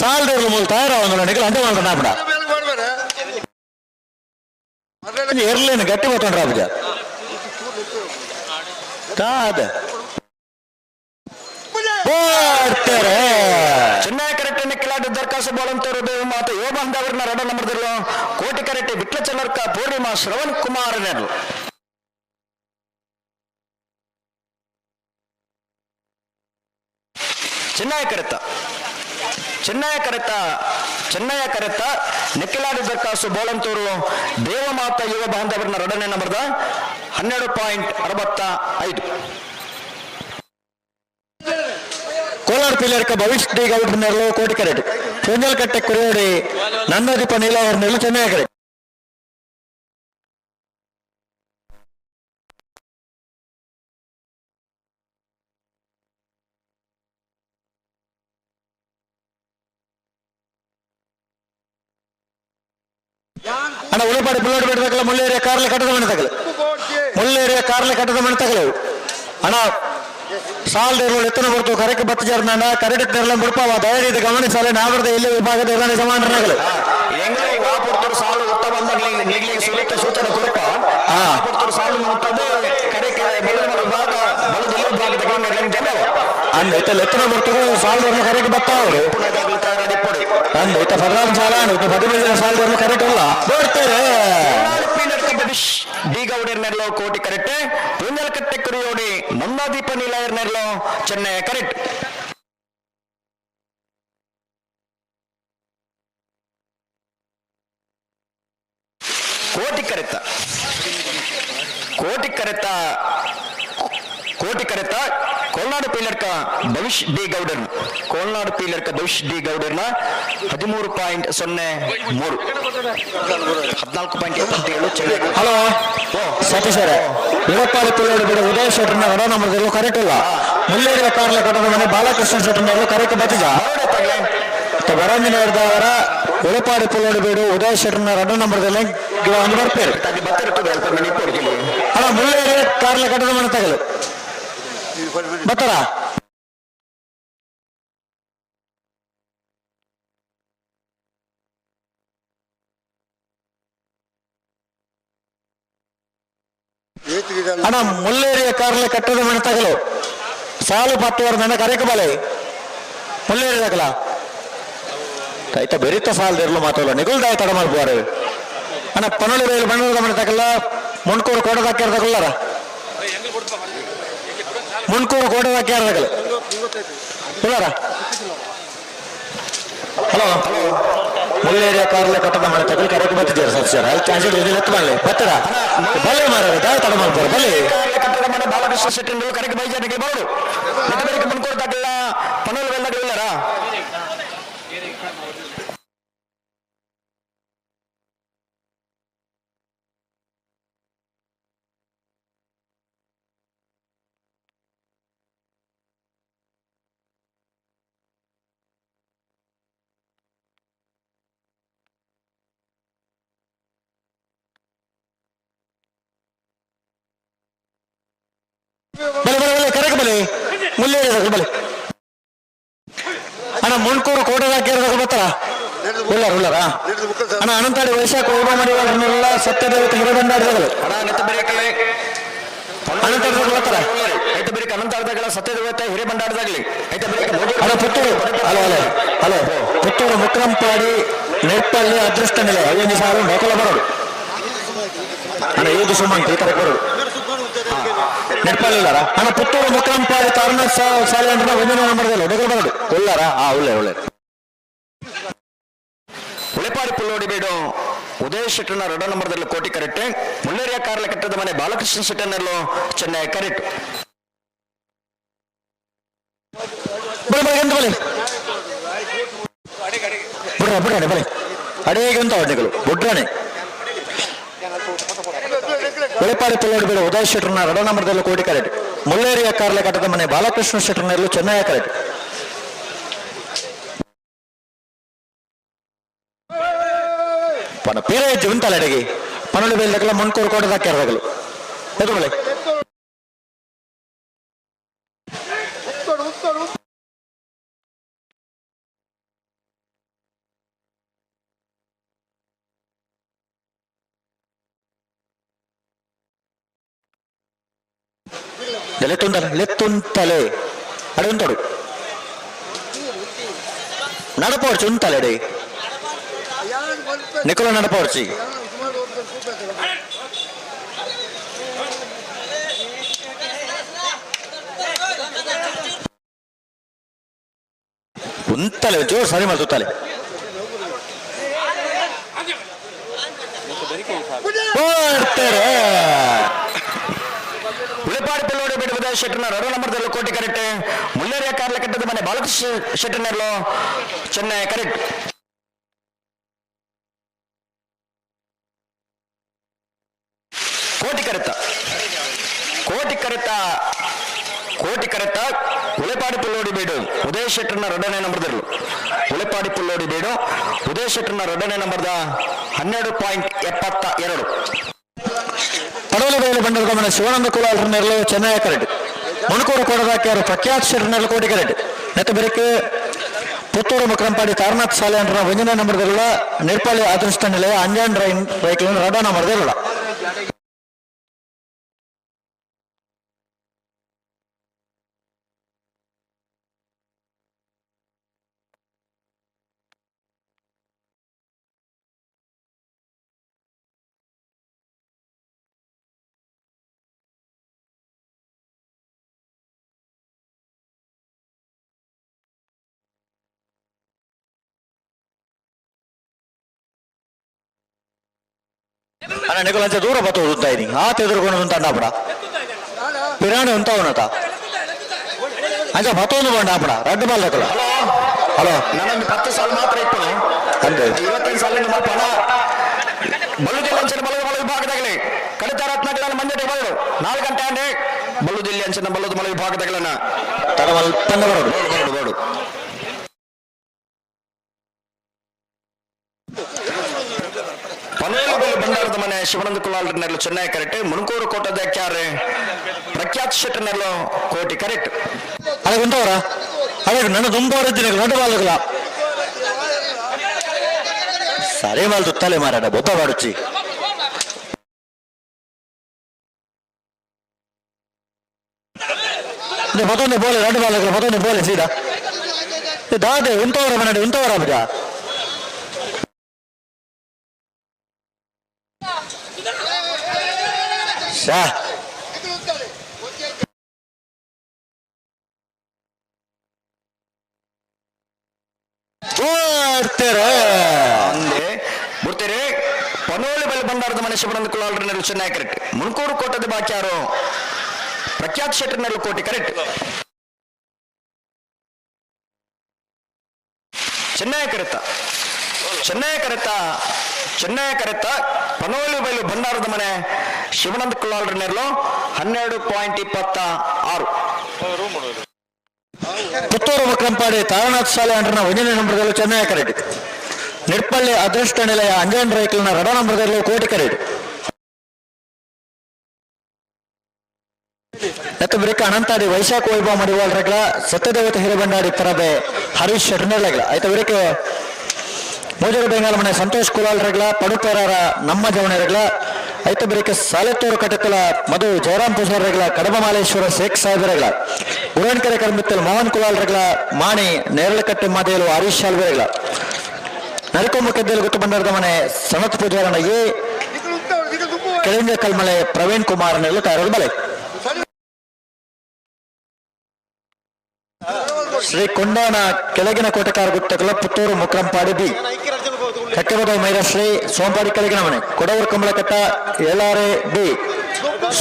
ಸಾಲದ ಮೂಲ ತಯಾರ ಒಂದು ನಿಕಲ್ ಅಂಟು ಮಾಡ್ಕೊಂಡ ನಾಪಡ ಎರ್ಲೇನು ಗಟ್ಟಿ ಮಾತೊಂಡ್ರ ಅಬ್ಜ ಕಾದ ಬರ್ತಾರೆ. ಚೆನ್ನೈ ಕರೆಕ್ಟ್ ನೆಕ್ಕಿಲಾಡಿ ದರ್ಕಾಸು ಬೋಳಂತೂರು ದೇವ ಮಾತ ಯುವ ಬಾಂಧವರನ್ನ ರಡ ನಂಬರ್ದಲ್ಲೂ ಕೋಟಿ ಕರೆಕ್ಟ್ ವಿಟ್ಲ ಚಲರ್ಕ ಪೂರ್ಣಿಮಾ ಶ್ರವಣ್ ಕುಮಾರ್ ನೆರಳು. ಚೆನ್ನೈ ಕರೆತ ಚೆನ್ನಯ ಕರೆತ ಚೆನ್ನಯ ಕರೆತ ನೆಕ್ಕಿಲಾಡಿ ದರ್ಕಾಸು ಬೋಳಂತೂರು ದೇವಮಾತ ಯುವ ಬಾಂಧವರನ್ನ ರಡನೆ ನಂಬರ್ದ 12.65. ಕೋಲಾರ ಪಿಲ್ಲರ್ಕ ಭವಿಷ್ ಡಿ ಗೌಡ್ರ ನೆರಳು ಕೋಟಿ ಕರೆಕ್ಟ್. ಪುಂಜಲ್ಕಟ್ಟೆ ಕುರಿಯೋಡಿ ನಂದದೀಪ ನೀಲಾವರ ನೆರಳು ಚೆನ್ನೈ ಕರೆಕ್ಟ್. ಅಣ್ಣ ಉಳಿಪಾಡಿ ಪುಲ್ಲೋಡಿ ಬಿಡಬೇಕಲ್ಲ ಮುಳ್ಳೇರಿಯ ಕಾರ್ಲೆ ಕಟ್ಟದ ಮನೆ ತಗಲು ಮುಳ್ಳೇರಿಯ ಕಾರ್ಲೆ ಕಟ್ಟದ ಮನೆ ತಗಲು ಅಣ್ಣ ಸಾಲ್ ದೇವರು ಎತ್ತನ ಬರ್ತು ಕರೆಕ್ ಬತ್ತ ಜರ್ನಾಂಡ ಕರೆಕ್ಟ್ ನೆರಳ ಬಿಡ್ಪಾವ ದಯವಿಟ್ಟು ಗಮನಿಸಲೆ ನಾವರದ ಎಲ್ಲಿ ವಿಭಾಗದ ಎಲ್ಲ ಯಜಮಾನರನಾಗಲು ಸಾಲು ಉತ್ತ ಬಂದಾಗ ಸುಲಿತ ಸೂಚನೆ ಕೊರಪ ಸಾಲು ಮುಟ್ಟದು ಕರೆಕ್ ವಿಭಾಗ ಬಲದ ವಿಭಾಗದ ಅಂದ ಇತ್ತ ಎತ್ತನ ಬರ್ತು ಸಾಲ್ ದೇವ್ರನ್ನ ಕರೆಕ್ ಬತ್ತ ಅವರು ಅಂದ ಇತ್ತ ಫರ್ಲಾನ್ ಸಾಲ ಇತ್ತ 15 ಸಾಲ್ ದೇವ್ರನ್ನ ಕರೆಕ್ಟ್ ಅಲ್ಲ ಬರ್ತಾರೆ. ಡಿ ಗೌಡರ್ ನೆರಳು ಕೋಟಿ ಕರೆಕ್ಟ್. ಪುಂಜಲ್ಕಟ್ಟೆ ಕುರಿಯೋಡಿ ನಂದಾದೀಪ ನೀಲಾಯರ್ ನೆರಳು ಚೆನ್ನೈ ಕರೆಕ್ಟ್. ಕೋಟಿ ಕರೆತ ಕೋಟಿ ಕರೆತ ಕೋಟಿ ಕರೆತ ಕೋಲ್ನಾಡು ಪೀಲರ್ಕ ಭವಿಷ್ ಡಿ ಗೌಡರ್ನ ಕೋಲ್ನಾಡು ಪೀಲರ್ಕ ಭವಿಷ್ ಡಿ ಗೌಡರ್ನ 13.03 14.77 ಚೆನ್ನೈ. ಹಲೋ ಸತೀಶ್ ಅವರೇ, ಇವತ್ತಾರು ಪಿಲ್ಲೋಡಿ ಬಿಡ ಉದಯ ಶೆಟ್ಟರ್ನ ಹೊರ ನಂಬರ್ದಲ್ಲೂ ಕರೆಕ್ಟ್ ಇಲ್ಲ. ಮುಳ್ಳೇರಿಯ ಕಾರ್ಲೆ ಕಟ್ಟದ ಮನೆ ಬಾಲಕೃಷ್ಣ ಶೆಟ್ಟರ್ನವರು ಕರೆಕ್ಟ್ ಬತ್ತಿಜ ಬರಂಜಿನ ಅವರ ಉಳಪಾಡಿ ಪುಲ್ಲೋಡಿ ಬೇಡು ಉದಯ ಶೆಟ್ಟರ್ನ ರಡ್ಡ ನಂಬರ್ದಲ್ಲಿ ಗಿಡ ಒಂದು ಬರ್ಪೇರು. ಅಣ್ಣ ಮುಳ್ಳೇರಿಯ ಕಾರ್ಲೆ ಕಟ್ಟದ ಮನೆ ತಗಲು ಬರ್ತಾರ. ಅಣ್ಣ ಮುಳ್ಳೇರಿಯ ಕಾರ್ಲೆ ಕಟ್ಟದ ಮನೆ ತಗಲು ಸಾಲು ಪತ್ತುವರ ನನ್ನ ಕರೆಕ ಬಲೆ ಮುಳ್ಳೇರಿ ತಗಲ ಆಯ್ತಾ ಬೆರಿತ ಸಾಲದಿರಲು ಮಾತಲ್ಲ ನಿಗುಲ್ದಾಯ ತಡ ಮಾಡ್ಬಾರ. ಅಣ್ಣ ಪನೊಳಿ ರೈಲು ಬಣ್ಣದ ಮನೆ ತಗಲ್ಲ ಮುಣ್ಕೂರು ಕೋಟದಾಕ್ಯಾರ ತಗಲ್ಲಾರ ಮುಣ್ಕೂರು ಕೋಟದಾಕ್ಯಾರ ತಗಲ ಇಲ್ಲಾರ. ಹಲೋ ಮುಳ್ಳೇರಿಯ ಕಾರ್ಲೆ ಕಟ್ಟದ ಮನೆ ತಗಲು ಕರೆಕ್ ಬರ್ತಿದ್ದೀರ ಸರ್ ಸರ್ ಅಲ್ಲಿ ಚಾನ್ಸ್ ಇದೆ ಎತ್ತು ಬರಲಿ ಬರ್ತಾರ ಬಲೆ ಮಾರ ದಾಯ ತಡ ಮಾಡ್ತಾರೆ ಬಲೆ. ಕಟ್ಟದ ಮನೆ ಬಾಲಕೃಷ್ಣ ಶೆಟ್ಟಿ ಕರೆಕ್ ಬೈಜಾರಿಗೆ ಬರೋಡು ಮತ್ತೆ ಮುನ್ಕೋರ್ ತಗಲ್ಲ ಪನೋಲ್ ಬೆಲ್ಲರ ಇಲ್ಲಾರ. ಬಲೆ ಬಲೆ ಬಲೆ ಕರೆಕ್ ಬಲೆ ಮುಳ್ಳೇರಿಯ ತಗಲು ಬಲೆ. ಅಣ್ಣ ಮುಣ್ಕೂರು ಕೋಟದಾಕ್ಯಾರ ತಗಲು ಬರ್ತಾರ ಉಳ್ಳಾರ ಉಳ್ಳಾರ. ಅಣ್ಣ ಅನಂತಾಡಿ ವೈಶಾಖ ವೈಭವ ಮಾಡಿವಾಳರನ್ನೆಲ್ಲ ಸತ್ಯದೇವತೆ ಹಿರೇಬಂಡಾರಿ ತಗಲು ಅನಂತಾಡಿ ತಗಲು ಬರ್ತಾರ. ಐತ ಬೇರೆ ಅನಂತಾರ್ದಗಳ ಸತ್ಯದೇವತೆ ಹಿರೇಬಂಡಾರದಾಗಲಿ ಐತ ಬೇರೆ. Hello Puttur hello hello hello Puttur Mukrampadi Nerpalli ಅದೃಷ್ಟ ನಿಲಯ ಐದು ಸಾರು ಡೋಕಲ ಬರೋದು. ಅಣ್ಣ ಏದು ಸುಮಂತ್ ಈ ತರ ಕೊಡು ನೆಟ್ಪಾಲಿಲ್ಲಾರ ಅಣ್ಣ ಪುತ್ತೂರು ಮುಕ್ರಂಪಾಡಿ ತಾರನಾಥ್ ಶಾಲೆ ಅಂದ್ರೆ ಒಂದನೇ ನಂಬರ್ದಲ್ಲಿ ಒಡಗಲ್ ಬರಡು ಉಳ್ಳಾರ ಹಾ ಒಳ್ಳೆ ಒಳ್ಳೆ ಉಳೆಪಾಡಿ ಪುಲ್ಲೋಡಿ ಬೇಡು ಉದಯ ಶೆಟ್ಟನ ರಡ ನಂಬರ್ದಲ್ಲಿ ಕೋಟಿ ಕರೆಕ್ಟ್ ಮುಳ್ಳೇರಿಯ ಕಾರ್ಲ ಕಟ್ಟದ ಮನೆ ಬಾಲಕೃಷ್ಣ ಶೆಟ್ಟನಲ್ಲೂ ಚೆನ್ನೈ ಕರೆಕ್ಟ್. ಬಳೆ ಬಳೆ ಎಂತ ಬಲೆ ಬಿಡ್ರ ಬಿಡ್ರಾಣೆ ಬಲೆ ಅಡೇಗೆ ಅಂತ ಹೊಡ್ನೆಗಳು ಬುಡ್ರಾಣೆ. ಉಳೆಪಾಡಿ ಪುಲ್ಲೋಡಿ ಬೇಡು ಉದಯ ಶೆಟ್ಟರ್ನ ರಡ ನಂಬರ್ದಲ್ಲಿ ಕೋಟಿ ಕರೆಕ್ಟ್. ಮುಳ್ಳೇರಿಯ ಕಾರ್ಲ ಕಟ್ಟದ ಮನೆ ಬಾಲಕೃಷ್ಣ ಶೆಟ್ಟರ್ನಲ್ಲೂ ಚೆನ್ನೈ ಕರೆಕ್ಟ್. ಪನ ಪೀರ ಹೆಜ್ಜೆ ಉಂಟಲ್ಲ ಅಡಿಗೆ ಪನಲು ಬೇಲ್ದಕ್ಕೆಲ್ಲ ಮುನ್ಕೂರು ಕೋಟದಾಕ್ಯಾರದಗಲು ಎದು ಬಳೆ ಲೆತ್ತುಂತಲೆ ಲೆತ್ತುಂತಲೆ ಅಡೆ ಉಂಟಡು ನಡಪೋಡ್ಚಿ ಉಂತಲೆ ಅಡೆ ನಿಕೋಲ ನಡಪೋಡ್ಚಿ. ಉಂತಲೆ ಜೋರ್ ಸರಿ ಮಾಡ್ತುತ್ತಲೆ ಬರ್ತಾರೆ. ಉಳೆಪಾಡಿ ಪುಲ್ಲೋಡಿ ಬೇಡು ಉದಯ ಶೆಟ್ಟರ್ನ ರಡ ನಂಬರ್ದಲ್ಲಿ ಕೋಟಿ ಕರೆಕ್ಟ್. ಮುಳ್ಳೇರಿಯ ಕಾರ್ಲ ಕಟ್ಟದ ಮನೆ ಬಾಲಕೃಷ್ಣ ಶೆಟ್ಟರ್ನಲ್ಲೂ ಚೆನ್ನೈ ಕರೆಕ್ಟ್. ಕೋಟಿ ಕರೆತ ಕೋಟಿ ಕರೆತ ಕೋಟಿ ಕರೆತ ಉಳೆಪಾಡಿ ಪುಲ್ಲೋಡಿ ಬೇಡು ಉದಯ ಶೆಟ್ಟರ್ನ ಎರಡನೇ ನಂಬರ್ದಲ್ಲೂ ಉಳೆಪಾಡಿ ಪುಲ್ಲೋಡಿ ಬೇಡು ಉದಯ ಶೆಟ್ಟರ್ನ ಎರಡನೇ ನಂಬರ್ದ 12.72. ಪಡವಲ ಬೇಲೆ ಬಂಡರ್ದ ಮನೆ ಶಿವಾನಂದ ಕುಲಾಲ್ರನ್ನೆಲ್ಲ ಚೆನ್ನೈ ಕರೆಕ್ಟ್. ಮುಣಕೂರು ಕೋಡದಾಕ್ಯಾರು ಪ್ರಖ್ಯಾತ್ ಶೆಟ್ಟರ್ನೆಲ್ಲ ಕೋಟಿ ಕರೆಕ್ಟ್. ನೆತ್ತ ಬೆರಕೆ ಪುತ್ತೂರು ಮುಕ್ರಂಪಾಡಿ ತಾರನಾಥ್ ಶಾಲೆ ಅಂದ್ರ ಒಂದನೇ ನಂಬರ್ದಲ್ಲ ನಿರ್ಪಾಲಿ ಅದೃಷ್ಟ ನಿಲಯ ಅಂಜಾನ್ ರೈನ್ ರೈಕ್ಲ ರಡ ನಂಬರ್ದಿರಲ್ಲ. ಅಣ್ಣ ನಿಕುಲ್ ಅಂಚೆ ದೂರ ಬತ್ತು ಉಂತ ಇನಿ ಆ ತೆದುರುಕೊಂಡು ಉಂತ ಅಣ್ಣಾಪಡ ಪಿರಾಣಿ ಉಂತ ಉನ್ನತ ಅಂಚ ಬತ್ತೊಂದು ಬಂಡ ಆಪಡ ರಡ್ಡು ಬಾಲ್ ದಕಲ. ಹಲೋ. ನನ್ನೊಂದು 10 ಸಾಲ ಮಾತ್ರ ಇಪ್ಪನು. ಅಂತೆ. 25 ಸಾಲಿನ ಮಲ್ಪ ಬಲ್ಲು ಜಿಲ್ಲೆ ಅಂಚಿನ ಬಲ್ಲದ ಮಲ ವಿಭಾಗದಾಗಲಿ ಕಡಿತ ರತ್ನಗಳ ಮಂಜಟೆ ಬರಡು 4 ಗಂಟೆ ಅಂಡೆ ಬಲ್ಲು ಜಿಲ್ಲೆ ಅಂಚಿನ ಬಲ್ಲದ ಮಲ ವಿಭಾಗದಾಗಲನ್ನ ತಡವಲ್ ತಂದ ಬರೋಡು ಬರಡು ಬರಡು. ಪನೋಲು ಬೆಲೆ ಬಂಡಾರದ ಮನೆ ಶಿವಾನಂದ ಕುಲಾಲ್ರನ್ನೆಲ್ಲ ಚೆನ್ನೈ ಕರೆಕ್ಟ್. ಮುಣಕೂರು ಕೋಟದ ಕ್ಯಾರೆ ಪ್ರಖ್ಯಾತ್ ಶೆಟ್ಟರ್ನೆಲ್ಲ ಕೋಟಿ ಕರೆಕ್ಟ್. ಅದೇ ಉಂಟವರ ಅದೇ ನನ್ನ ದುಂಬವರ ನಡು ಬಾಲಗಲ ಸರಿ ಮಾಲ್ ತುತ್ತಲೆ ಮಾರಾಟ ಬೊಬ್ಬ ಬಾಡುಚಿ ಪತೊಂದೆ ಬೋಲೆ ರಡ್ಡು ಬಾಲಗಲ ಪತೊಂದೆ ಬೋಲೆ ಸೀದಾ ದಾದೆ ಉಂಟವರ ಮನೆ ಉಂಟವರ ಬಿಡ ಶಾ ಬರ್ತಾರೆ ಅಂದೆ ಬಿಡ್ತೀರಿ. ಪನೋಳಿ ಬಳಿ ಬಂಡಾರದ ಮನೆ ಶಿವಾನಂದ ಕುಲಾಲ್ರನ್ನೆಲ್ಲ ಚೆನ್ನೈ ಕರೆಕ್ಟ್. ಮುಣಕೂರು ಕೋಟದ ಬಾಕ್ಯಾರು ಪ್ರಖ್ಯಾತ್ ಶೆಟ್ಟರ್ನೆಲ್ಲ ಕೋಟಿ ಕರೆಕ್ಟ್. ಚೆನ್ನೈ ಕರೆತ ಚೆನ್ನೈ ಕರೆತ ಚೆನ್ನೈ ಕರೆತ ಪನೋಳಿ ಬೈಲು ಭಂಡಾರದ ಮನೆ ಶಿವಾನಂದ ಕುಲಾಲ್ರನ್ನೆಲ್ಲ 12.26. ಪುತ್ತೂರು ಮುಕ್ರಂಪಾಡಿ ತಾರನಾಥ್ ಶಾಲೆ ಅಂಡ್ರನ ಒಂದನೇ ನಂಬರ್ದಲ್ಲೂ ಚೆನ್ನೈ ಕರೆಕ್ಟ್. ನಿಡ್ಪಳ್ಳಿ ಅದೃಷ್ಟ ನಿಲಯ ಅಂಜನ್ ರೈಕ್ಲನ ರಡ ನಂಬರ್ದಲ್ಲೂ ಕೋಟಿ ಕರೆಕ್ಟ್. ನೆತ್ತ ಬ್ರೇಕ್ ಅನಂತಾಡಿ ವೈಶಾಖ ವೈಭವ ಮಡಿವಾಳ್ರಗ್ಲ ಸತ್ಯದೇವತೆ ಹಿರೇಬಂಡಾಡಿ ಪರಬೆ ಹರೀಶ್ ಶೆಟ್ನರ್ಲಗ್ಲ ಆಯ್ತ ಬ್ರೇಕ್ ಮೋಜರ ಬೆಂಗಾಲ ಮನೆ ಸಂತೋಷ್ ಕುಲಾಲ್ರಗ್ಲ ಪಡುಪೇರಾರ ನಮ್ಮ ಜವಣರಗ್ಲ ಐತ ಬ್ರೇಕ್ ಸಾಲೆತ್ತೂರು ಕಟಕಲ ಮಧು ಜಯರಾಮ್ ಪೂಜಾರ್ರಗ್ಲ ಕಡಬ ಮಾಲೇಶ್ವರ ಶೇಖ್ ಸಾಹೇಬರಗ್ಲ ಉರಣ್ಕೆರೆ ಕರ್ಮಿತ್ತಲ್ ಮೋಹನ್ ಕುಲಾಲ್ರಗ್ಲ ಮಾಣಿ ನೇರಳಕಟ್ಟೆ ಮಾದೇಲು ಹರೀಶ್ ಶಾಲ್ಬೆರಗ್ಲ ನರಕೊಂಬ ಕೆದ್ದಲು ಗೊತ್ತು ಬಂಡಾರದ ಮನೆ ಸನತ್ ಪೂಜಾರನ ಎ ಕೆಳಂಜ ಕಲ್ಮಲೆ ಪ್ರವೀಣ್ ಕುಮಾರ್ ನೆಲ್ಲ ತಯಾರು ಬಲೆ. ಶ್ರೀ ಕೊಂಡಾನ ಕೆಳಗಿನ ಕೋಟೆಕಾರ ಗುತ್ತಕಲ ಪುತ್ತೂರು ಮುಕ್ರಂಪಾಡಿ ಬಿ ಕಟ್ಟೆಬದ ಮೈರಶ್ರೀ ಸೋಂಪಾಡಿ ಕೆಳಗಿನ ಮನೆ ಕೊಡವೂರು ಕಂಬಳಕಟ್ಟ ಏಳಾರೆ ಬಿ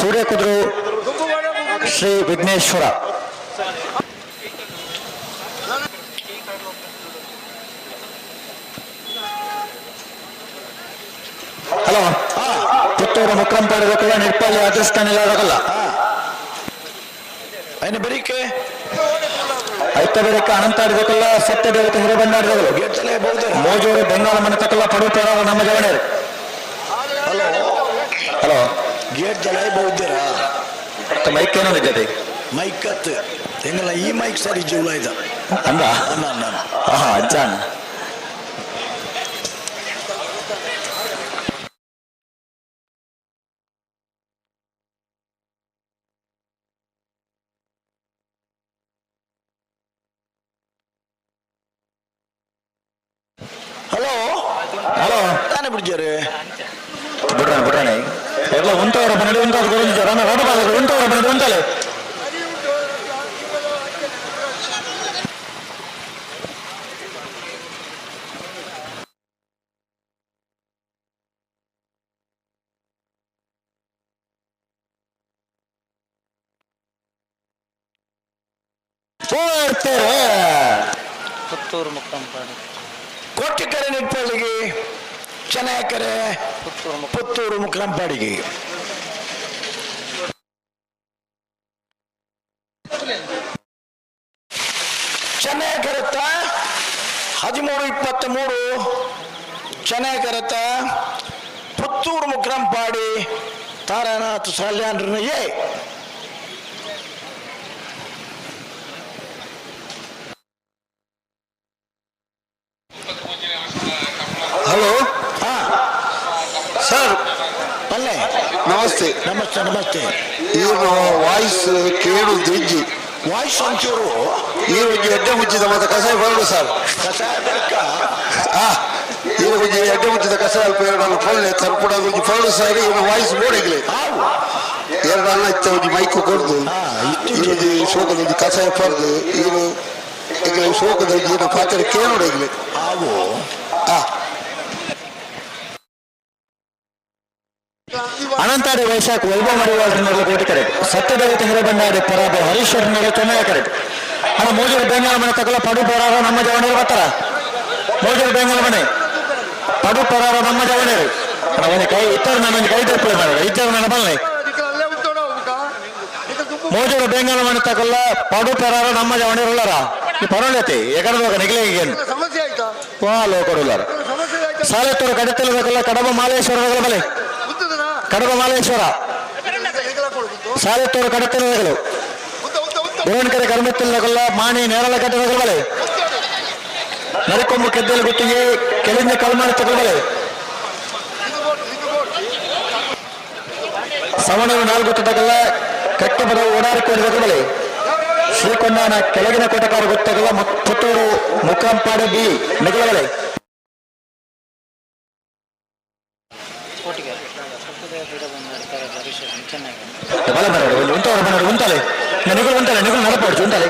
ಸೂರ್ಯಕುದ್ರು ಶ್ರೀ ವಿಘ್ನೇಶ್ವರ. ಹಲೋ, ಪುತ್ತೂರು ಮುಕ್ರಂಪಾಡಿ ಕೂಡ ನಿಡ್ಪಾಲಿ ಅದೃಷ್ಟ ನಿಲ್ಲೋದಲ್ಲ. ಅಯ್ಯನ ಬರೀಕೆ ಐತ ಬೇಡಕ್ಕೆ ಅನಂತಾಡಿದಕ್ಕಲ್ಲ ಸತ್ಯ ದೇವತೆ ಹಿರೇಬಂಡಾಡಿದಗಳು ಮೋಜೂರು ಬೆಂಗಾಲ ಮನೆ ತಕ್ಕಲ್ಲ ಪಡುತ್ತಾರ ನಮ್ಮ ಜವಣರು. ಹಲೋ ಹಲೋ, ಗೇಟ್ ಜಲ ಬಹುದ್ದೀರಾ? ಮೈಕ್ ಏನೋ ಜೊತೆ ಮೈಕ್ ಕತ್ತು ಎಂಗಲ್ಲ ಈ ಮೈಕ್ ಸರಿ ಜೀವಲ ಇದ. ಅಂದ ಅನ್ನ ಅನ್ನ. ಹಾ ಅಜ್ಜಾನ. ಹಲೋ ಹಲೋ, ತಾನೇ ಬಿಡ್ಜಾರೆ. ಬಿಡ್ರಾಣ ಬಿಡ್ರಾಣೆ ಎಲ್ಲ ಉಂಟವರ ಬನ್ನಡಿ ಉಂಟಾದ ಗುರುಂಜ ರಣ ರಣ ಬಾಲ ಉಂಟವರ ಬನ್ನಡಿ ಉಂಟಲೆ. ಹೋಗ್ತಾರೆ. ಪುತ್ತೂರು ಮುಕ್ಕಂಪಾಡಿ. ಕೋಟಿಕೆರೆ ನಿಟ್ಪಳ್ಳಿಗೆ, ಚೆನ್ನಕೆರೆ ಪುತ್ತೂರು ಮುಕ್ರಂಪಾಡಿಗೆ. ಚೆನ್ನೈಕರತ್ತ 13-23, ಚೆನ್ನೈಕರತ್ತ ಪುತ್ತೂರು ಮುಕ್ರಂಪಾಡಿ ತಾರಾನಾಥ್ ಸಾಲ್ಯಾನ್ರನ್ನ ಎ. ಹಲೋ ಸರ್, ಪಲ್ಲೆ. ನಮಸ್ತೆ. ನಮಸ್ತೆ ನಮಸ್ತೆ. ಇವ್ರ ವಾಯ್ಸ್ ಕೇಳು ದಿಂಜಿ. ವಾಯ್ಸ್ ಒಂಚೂರು. ಈ ಒಂಜಿ ಎಡ್ಡೆ ಮುಚ್ಚಿದ ಮತ್ತೆ ಕಸಾಯ ಬರಲು ಸರ್. ಕಸಾಯ ಬೆಳಕ. ಆ ಈ ಒಂಜಿ ಎಡ್ಡೆ ಮುಚ್ಚಿದ ಕಸಾಯ ಅಲ್ಪ ಎರಡು ಪಲ್ಲೆ ತರ್ಪುಡ ಒಂಜಿ ಪಲ್ಲು ಸರ್. ಇವನ ವಾಯ್ಸ್ ಬೋಡಿಗ್ಲೆ ಎರಡು ಅನ್ನ ಇತ್ತ ಒಂಜಿ ಮೈಕ್ ಕೊಡ್ದು ಈ ಒಂಜಿ ಶೋಕದ ಒಂಜಿ ಕಸಾಯ ಪರ್ದು ಇವರು ಈಗ ಶೋಕದ ಒಂಜಿ ಪಾತ್ರೆ ಕೇಳೋಡಿಗ್ಲೆ. ಆವು. ಆ ಅನಂತಾಡಿ ವೈಶಾಖ ವೈಭವ ಮಡಿವಾಳರನ್ನೆಲ್ಲ ಕೋಟಿ ಕರೆಕ್ಟ್. ಸತ್ಯದೇವತೆ ಹಿರೇಬಂಡಾಡಿ ಪರಾಬ ಹರೀಶ್ವರನೆಲ್ಲ ಚೆನ್ನೈ ಕರೆಕ್ಟ್. ಅಣ್ಣ, ಮೋಜೂರು ಬೆಂಗಾಲ ಮನೆ ತಗೊಳ್ಳ ಪಡು ಪರಾರ ನಮ್ಮ ಜವಣಿಯರು ಬರ್ತಾರ. ಮೋಜೂರು ಬೆಂಗಾಲ ಮನೆ ಪಡು ಪರಾರ ನಮ್ಮ ಜವಣಿಯರು. ಅಣ್ಣ, ಒಂದು ಕೈ ಇತ್ತರು ನಾನು ಒಂದು ಕೈ ತಪ್ಪು ಮಾಡ ಇತ್ತರು ನನ್ನ ಬಲ್ಲೆ. ಮೋಜೂರು ಬೆಂಗಾಲ ಮನೆ ತಗೊಳ್ಳ ಪಡು ಪರಾರ ನಮ್ಮ ಜವಣಿಯರುಳ್ಳಾರ. ಈ ಪರವಾಲೈತಿ ಎಗಡದಾಗ ನಿಗಲೇ ಏನು ವಾ ಲೋಕಡುಲ್ಲಾರ. ಸಾಲೆತ್ತೂರು ಕಡತಲದಲ್ಲ ಕಡಬ ಮಾಲೇಶ್ವರ ಬಲೆ ಕಡಬ ಮಾಲೇಶ್ವರ ಸಾಲೆತ್ತೂರು ಕಡತಲಗಳು ಗೋವನ್ಕೆರೆ ಕರ್ಮತ್ತಲಗಲ್ಲ ಮಾಣಿ ನೇರಳ ಕಟ್ಟಡಗಳ ಬಲೆ ನರಿಕೊಂಬು ಕೆದ್ದಲು ಗುತ್ತಿಗೆ ಕೆಳಿಂದ ಕಲ್ಮಾಡಿ ತಗೊಳ್ಬಲೆ ಸವಣೂರು ನಾಲ್ಕು ತಗಲ್ಲ ಕಟ್ಟಬದ ಓಡಾಡಿಕೊಂಡಿದ ಬಲೆ ಶ್ರೀಕೊಂಡಾನ ಕೆಳಗಿನ ಕೋಟೆಕಾರ ಗೊತ್ತಗಲ್ಲ ಪುತ್ತೂರು ಮುಕ್ಕಂಪಾಡಿ ಬಿ ನಿಗಲಬಲೆ. ಬಲ ಬರೋಡು ಒಂದು ಉಂಟವರ ಬರೋಡು ಉಂಟಾಲೆ ನಿಗಲು ಉಂಟಾಲೆ ನಿಗಲು ನಡಪಾಡ್ಚು ಉಂಟಾಲೆ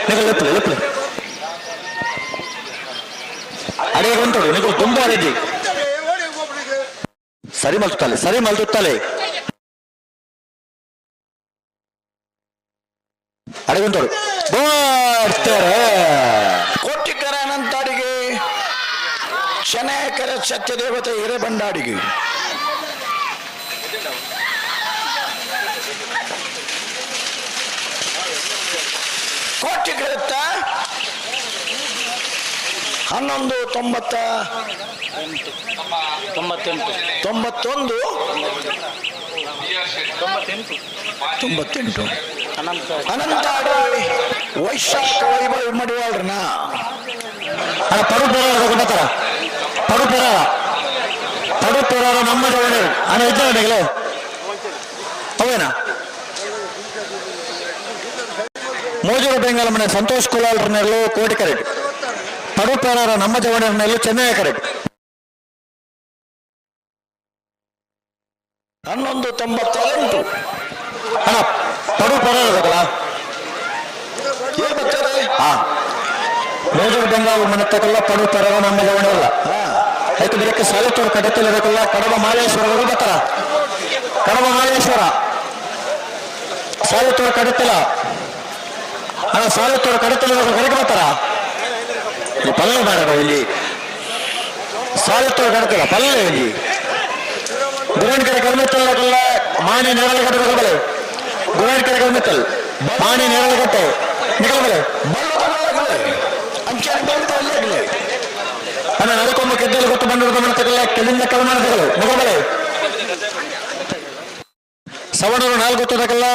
ನಿಗಲು ಲೆಪ್ಪಲೆ ಲೆಪ್ಪಲೆ ಅಡಿಗೆ ಉಂಟು ನಿಗಲು ತುಂಬಾ ರೆಡ್ಡಿ ಸರಿ ಮಲ್ತುತ್ತಾಲೆ ಸರಿ ಮಲ್ತುತ್ತಾಲೆ ಅಡಿಗೆ ಉಂಟು ಬರ್ತಾರೆ. ಕೋಟಿಕರ ಅನಂತಾಡಿಗೆ, ಶನಾಯಕರ ಸತ್ಯದೇವತೆ ಹಿರೇಬಂಡಾಡಿಗೆ. ಕೋಟಿಕರತ್ತ 11 90 98 91 98. ಅನಂತಾಡಿ ವೈಶಾಖ ವೈಭವ ಮಡಿವಾಳ್ರನ. ಅಣ್ಣ, ಪಡು ಪೆರಾರ ಕೊಟ್ಟತಾರ ಪಡು ಪೆರಾರ ಪಡು ಪೆರಾರ ನಮ್ಮ ಜವಣಿಯರು. ಅಣ್ಣ, ಇದ್ದಾರೆ ನಿಗಲು ಅವೇನಾ? ಮೋಜೂರು ಬೆಂಗಾಲ ಮನೆ ಸಂತೋಷ್ ಕುಲಾಲ್ರನೆಲ್ಲೂ ಕೋಟಿ ಕರೆಕ್ಟ್. ಪಡು ಪೆರಾರ ನಮ್ಮ ಜವಣಿಯರನ್ನೆಲ್ಲೂ ಚೆನ್ನೈ ಕರೆಕ್ಟ್. 11.98. ಅಣ್ಣ, ಪಡು ಪರದಲ್ಲ. ಏನ್ ಬರ್ತಾರೆ? ಹಾ, ಮೇಜರ್ ಬೆಂಗಾಲ್ ಮನೆತಕಲ್ಲ ಪಡು ಪರವ ನಮ್ಮ ಜವಣಿಲ್ಲ. ಆಯ್ತು, ಬೇರೆ ಸಾಲಿತೋರು ಕಡತಲಿರಕಲ್ಲ ಕಡಬ ಮಾಲೇಶ್ವರವರು ಬರ್ತಾರ. ಕಡಬ ಮಾಲೇಶ್ವರ, ಸಾಲಿತೋರು ಕಡತಿಲ್ಲ. ಅಣ್ಣ, ಸಾಲಿತೋರು ಕಡತಿಲ್ಲ, ಕರೆಗೆ ಬರ್ತಾರ. ಇಲ್ಲಿ ಪಲ್ಲೆ ಮಾಡೋಣ. ಇಲ್ಲಿ ಸಾಲಿತೋರು ಕಡತಿಲ್ಲ ಪಲ್ಲೆ. ಇಲ್ಲಿ ಗುರಣ್ಕೆರೆ ಕರ್ಮಿತ್ತಲ್ಲ, ಮಾಣಿ ನೇರಳಗಟ್ಟೆ ಬಲೆ. ಗುರಣ್ಕೆರೆ ಕರ್ಮಿತ್ತಲ್, ಮಾಣಿ ನೇರಳಗಟ್ಟೆ ನಿಕಲಬಲೆ. ಅಣ್ಣ, ನರಕೊಂಬ ಕೆದ್ದಲು ಗೊತ್ತು ಬಂದಿರೋದು ಮಾಡ್ತಕ್ಕಲ್ಲ ಕೆಲಿಂದ ಕಲ್ ಮಾಡ್ತಕ್ಕಲ್ಲ ನಿಕಲಬಲೆ. ಸವಣೂರು ನಾಲ್ಕು ಗೊತ್ತದಕ್ಕಲ್ಲ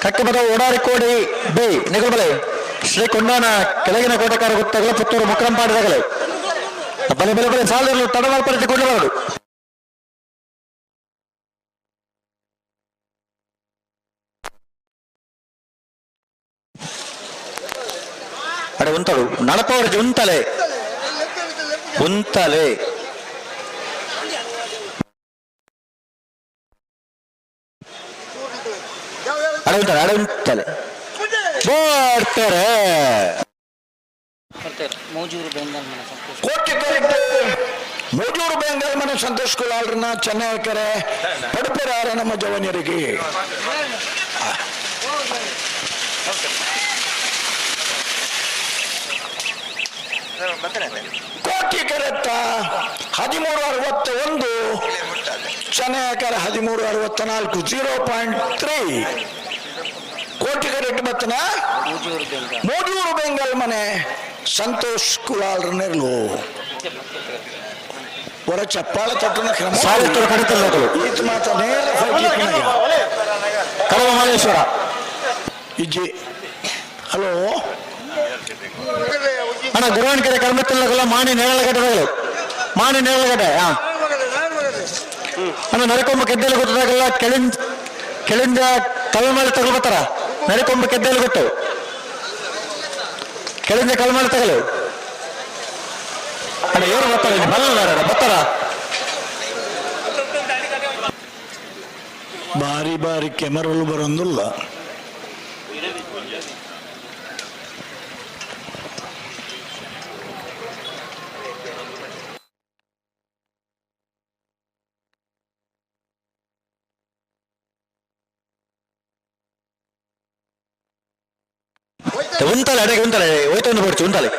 ಕಕ್ಕಬದ ಓಡಾರಿ ಕೋಡಿ ಬಿ ನಿಕಲಬಲೆ. ಶ್ರೀ ಕೊಂಡಾನ ಕೆಳಗಿನ ಕೋಟೆಕಾರ ಗೊತ್ತಾಗಲ್ಲ, ಪುತ್ತೂರು ಮುಕ್ರಂಪಾಡಿದಾಗಲೇ. ಬಲೆ ಬಲೆ ಬಲೆ, ಸಾಲರು ತಡ ಮಾಡ್ಪಡಿಸಿ ಕೊಂಡು. ಅಡೆ ಉಂತಳು ನಡಪವರ್ಜಿ ಉಂತಲೆ ಉಂತಲೆ. ಅಡೆ ಉಂತಲೆ, ಅಡೆ ಉಂತಲೆ ಬರ್ತಾರೆ. ಬರ್ತಾರೆ ಮೂಜೂರು ಬೆಂಗಾಲ್ ಮನೆ ಸಂತೋಷ್. ಕೋಟಿ ಕರೆಕ್ಟ್ ಮೂಜೂರು ಬೆಂಗಾಲ್ ಮನೆ ಸಂತೋಷ್ ಕುಲಾಲ್ರನ್ನ ಚೆನ್ನೈಕರೆ ಪಡುಪೆರಾರ ನಮ್ಮ ಜವನಿಯರಿಗೆ. ಕೋಟಿ ಕರೆತ್ತ 13.61, ಚೆನ್ನೈಕರ 13.64, 0.3. ಕೋಟಿ ಕರೆಕ್ಟ್ ಬತ್ತನ ಮೂಜೂರು ಬೆಂಗಾಲ್. ಮೂಜೂರು ಬೆಂಗಾಲ್ ಮನೆ ಸಂತೋಷ್ ಕುಲಾಲ್ರ ನೆರಳು ಹೊರ ಚಪ್ಪಾಳ ತಟ್ಟುನ ಕ್ರಮ. ಸಾಲಿತೋರು ಕಡಿತಲ್ಲಗಳು. ಈತ ಮಾತ ನೇರ ಫೈಟ್. ಕಡಬ ಮಾಲೇಶ್ವರ. ಇಜ್ಜಿ, ಹಲೋ. ಅಣ್ಣ, ಗುರುವನ್ಕೆರೆ ಕರ್ಮತ್ತಲ್ಲಗಲ್ಲ ಮಾಣಿ ನೇರಳಗಟ್ಟೆಗಳು, ಮಾಣಿ ನೇರಳಗಟ್ಟೆ. ಹಾ ಅಣ್ಣ, ನರಕೊಂಬ ಕೆದ್ದಲು ಗೊತ್ತದಾಗಲ್ಲ, ಕೆಳಿಂದ ಕೆಳಿಂದ ಕಲ್ಮಾಳಿ ತಗಲು ಬರ್ತಾರ. ನರಿಕೊಂಬ ಕೆದ್ದಲು ಗೊತ್ತು, ಕೆಳಿಂದ ಕಲ್ಮಾಳಿ ತಗಲು. ಅಣ್ಣ, ಏರು ಬರ್ತಾರೆ? ಬಲ್ಲ ಬರ್ತಾರ. ಬಾರಿ ಬಾರಿ ಕೆಮರಲು ಬರೋದಿಲ್ಲ. ಉಂತಲೆ, ಅಡೆಗೆ ಉಂತಲೆ, ಹೋಯ್ತು ಬಿಡ್ತು ಉಂತಲೆ.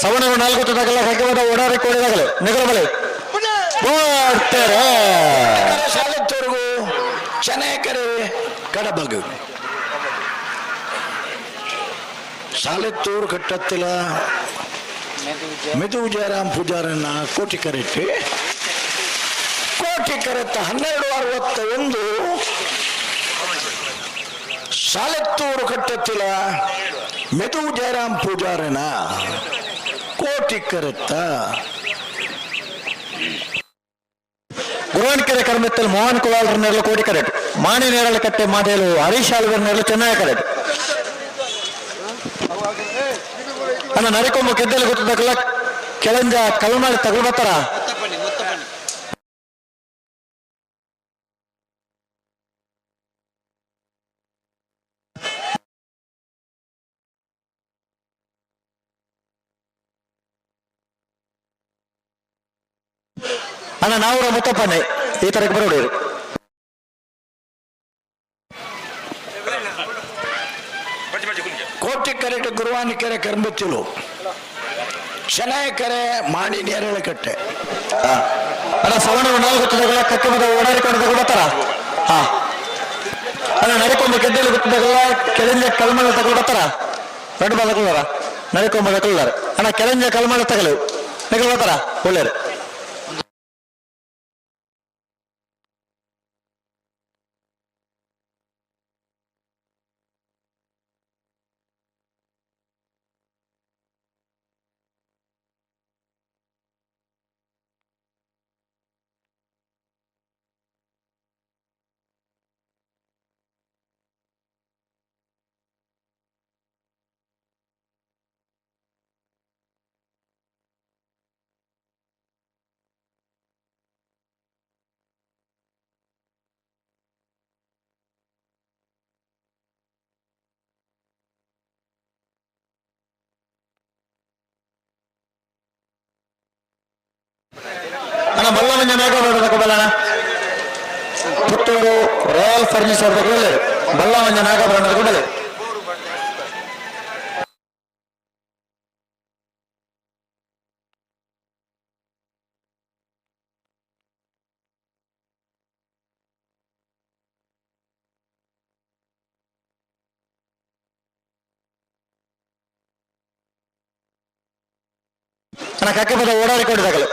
ಸವಣೂರು ನಾಲ್ಕು ತಗಲ ಕಗ್ಗಬದ ಓಡಾರಿ ಕೋಡಿದಾಗಲೆ ನಿಗಲಬಲೆ ಬರ್ತಾರೆ. ಸಾಲತ್ತವರೆಗೂ ಚೆನ್ನೈಕರೆ ಕಡಬಗು ಸಾಲೆತ್ತೂರು ಕಟ್ಟತ್ತಿಲ ಮೆದು ಜಯರಾಮ್ ಪೂಜಾರನ್ನ ಕೋಟಿ ಕರೆಟ್ಟಿ. ಕೋಟಿ ಕರೆತ್ತ 12.61, ಸಾಲೆತ್ತೂರು ಕಟ್ಟತ್ತಿಲ ಮೆದು ಜಯರಾಮ್ ಪೂಜಾರನ ಕೋಟಿ ಕರೆತ್ತ. ಗುರುವನ್ಕೆರೆ ಕರ್ಮೆತ್ತಲ್ ಮೋಹನ್ ಕುಲಾಲ್ರ ನೆರಳು ಕೋಟಿ ಕರೆಟ್. ಮಾಣಿ ನೇರಳಕಟ್ಟೆ ಮಾದೇಲು ಹರೀಶ್ ಆಲ್ವರ್ ನೆರಳು ಚೆನ್ನಾಗಿ ಕರೆಟ್. ಅಣ್ಣ, ನರಿಕೊಂಬ ಕೆದ್ದಲು ಗೊತ್ತದಕ್ಕಲ್ಲ ಕೆಳಂಜ ಕಲ್ಮಾಡಿ ತಗಲು ಬರ್ತಾರ. ಅಣ್ಣ, ನಾವು ಮುತ್ತಪ್ಪನೆ ಈ ತರಕ್ಕೆ ಬರೋಡಿ. ಕೋಟಿ ಕರೆಟ್ ಗುರುವಾನಿಕೆರೆ ಕರ್ಮತ್ತಿಲು, ಚೆನ್ನೈಕೆರೆ ಮಾಣಿ ನೇರಳಕಟ್ಟೆ. ಅಣ್ಣ, ಸವಣೂರು ನಾಲ್ಕು ಗೊತ್ತದಾಗಲ್ಲ ಕಕ್ಕಮದ ಓಡಾಡಿಕೊಂಡು ತಗಲು ಬರ್ತಾರ. ಹಾ ಅಣ್ಣ, ನರಿಕೊಂಬ ಕೆದ್ದಲು ಗೊತ್ತದಾಗಲ್ಲ ಕೆಳಂಜ ಕಲ್ಮಳ ತಗಲು ಬರ್ತಾರ. ಎರಡು ಬಾಲ ತಗೊಳ್ಳಾರ, ನರಿಕೊಂಬ ತಗೊಳ್ಳಾರ. ಅಣ್ಣ, ಕೆಳಂಜ ಕಲ್ಮಳ ತಗಲು ನಿಗಲ್ ಬರ್ತಾರ ಒಳ್ಳೇರು. ನಾಗಬಾರದ ಬಲಣ ಪುತ್ತೂರು ರಾಯಲ್ ಫರ್ನಿಚರ್ ಬಲ್ಲವಂಜ ನಾಗಭರಣದ ಬಲೆ. ಅಣ್ಣ ಕಕ್ಕೆ ಬದ ಓಡಾಡಿ ಕೊಡಿದಾಗಲು,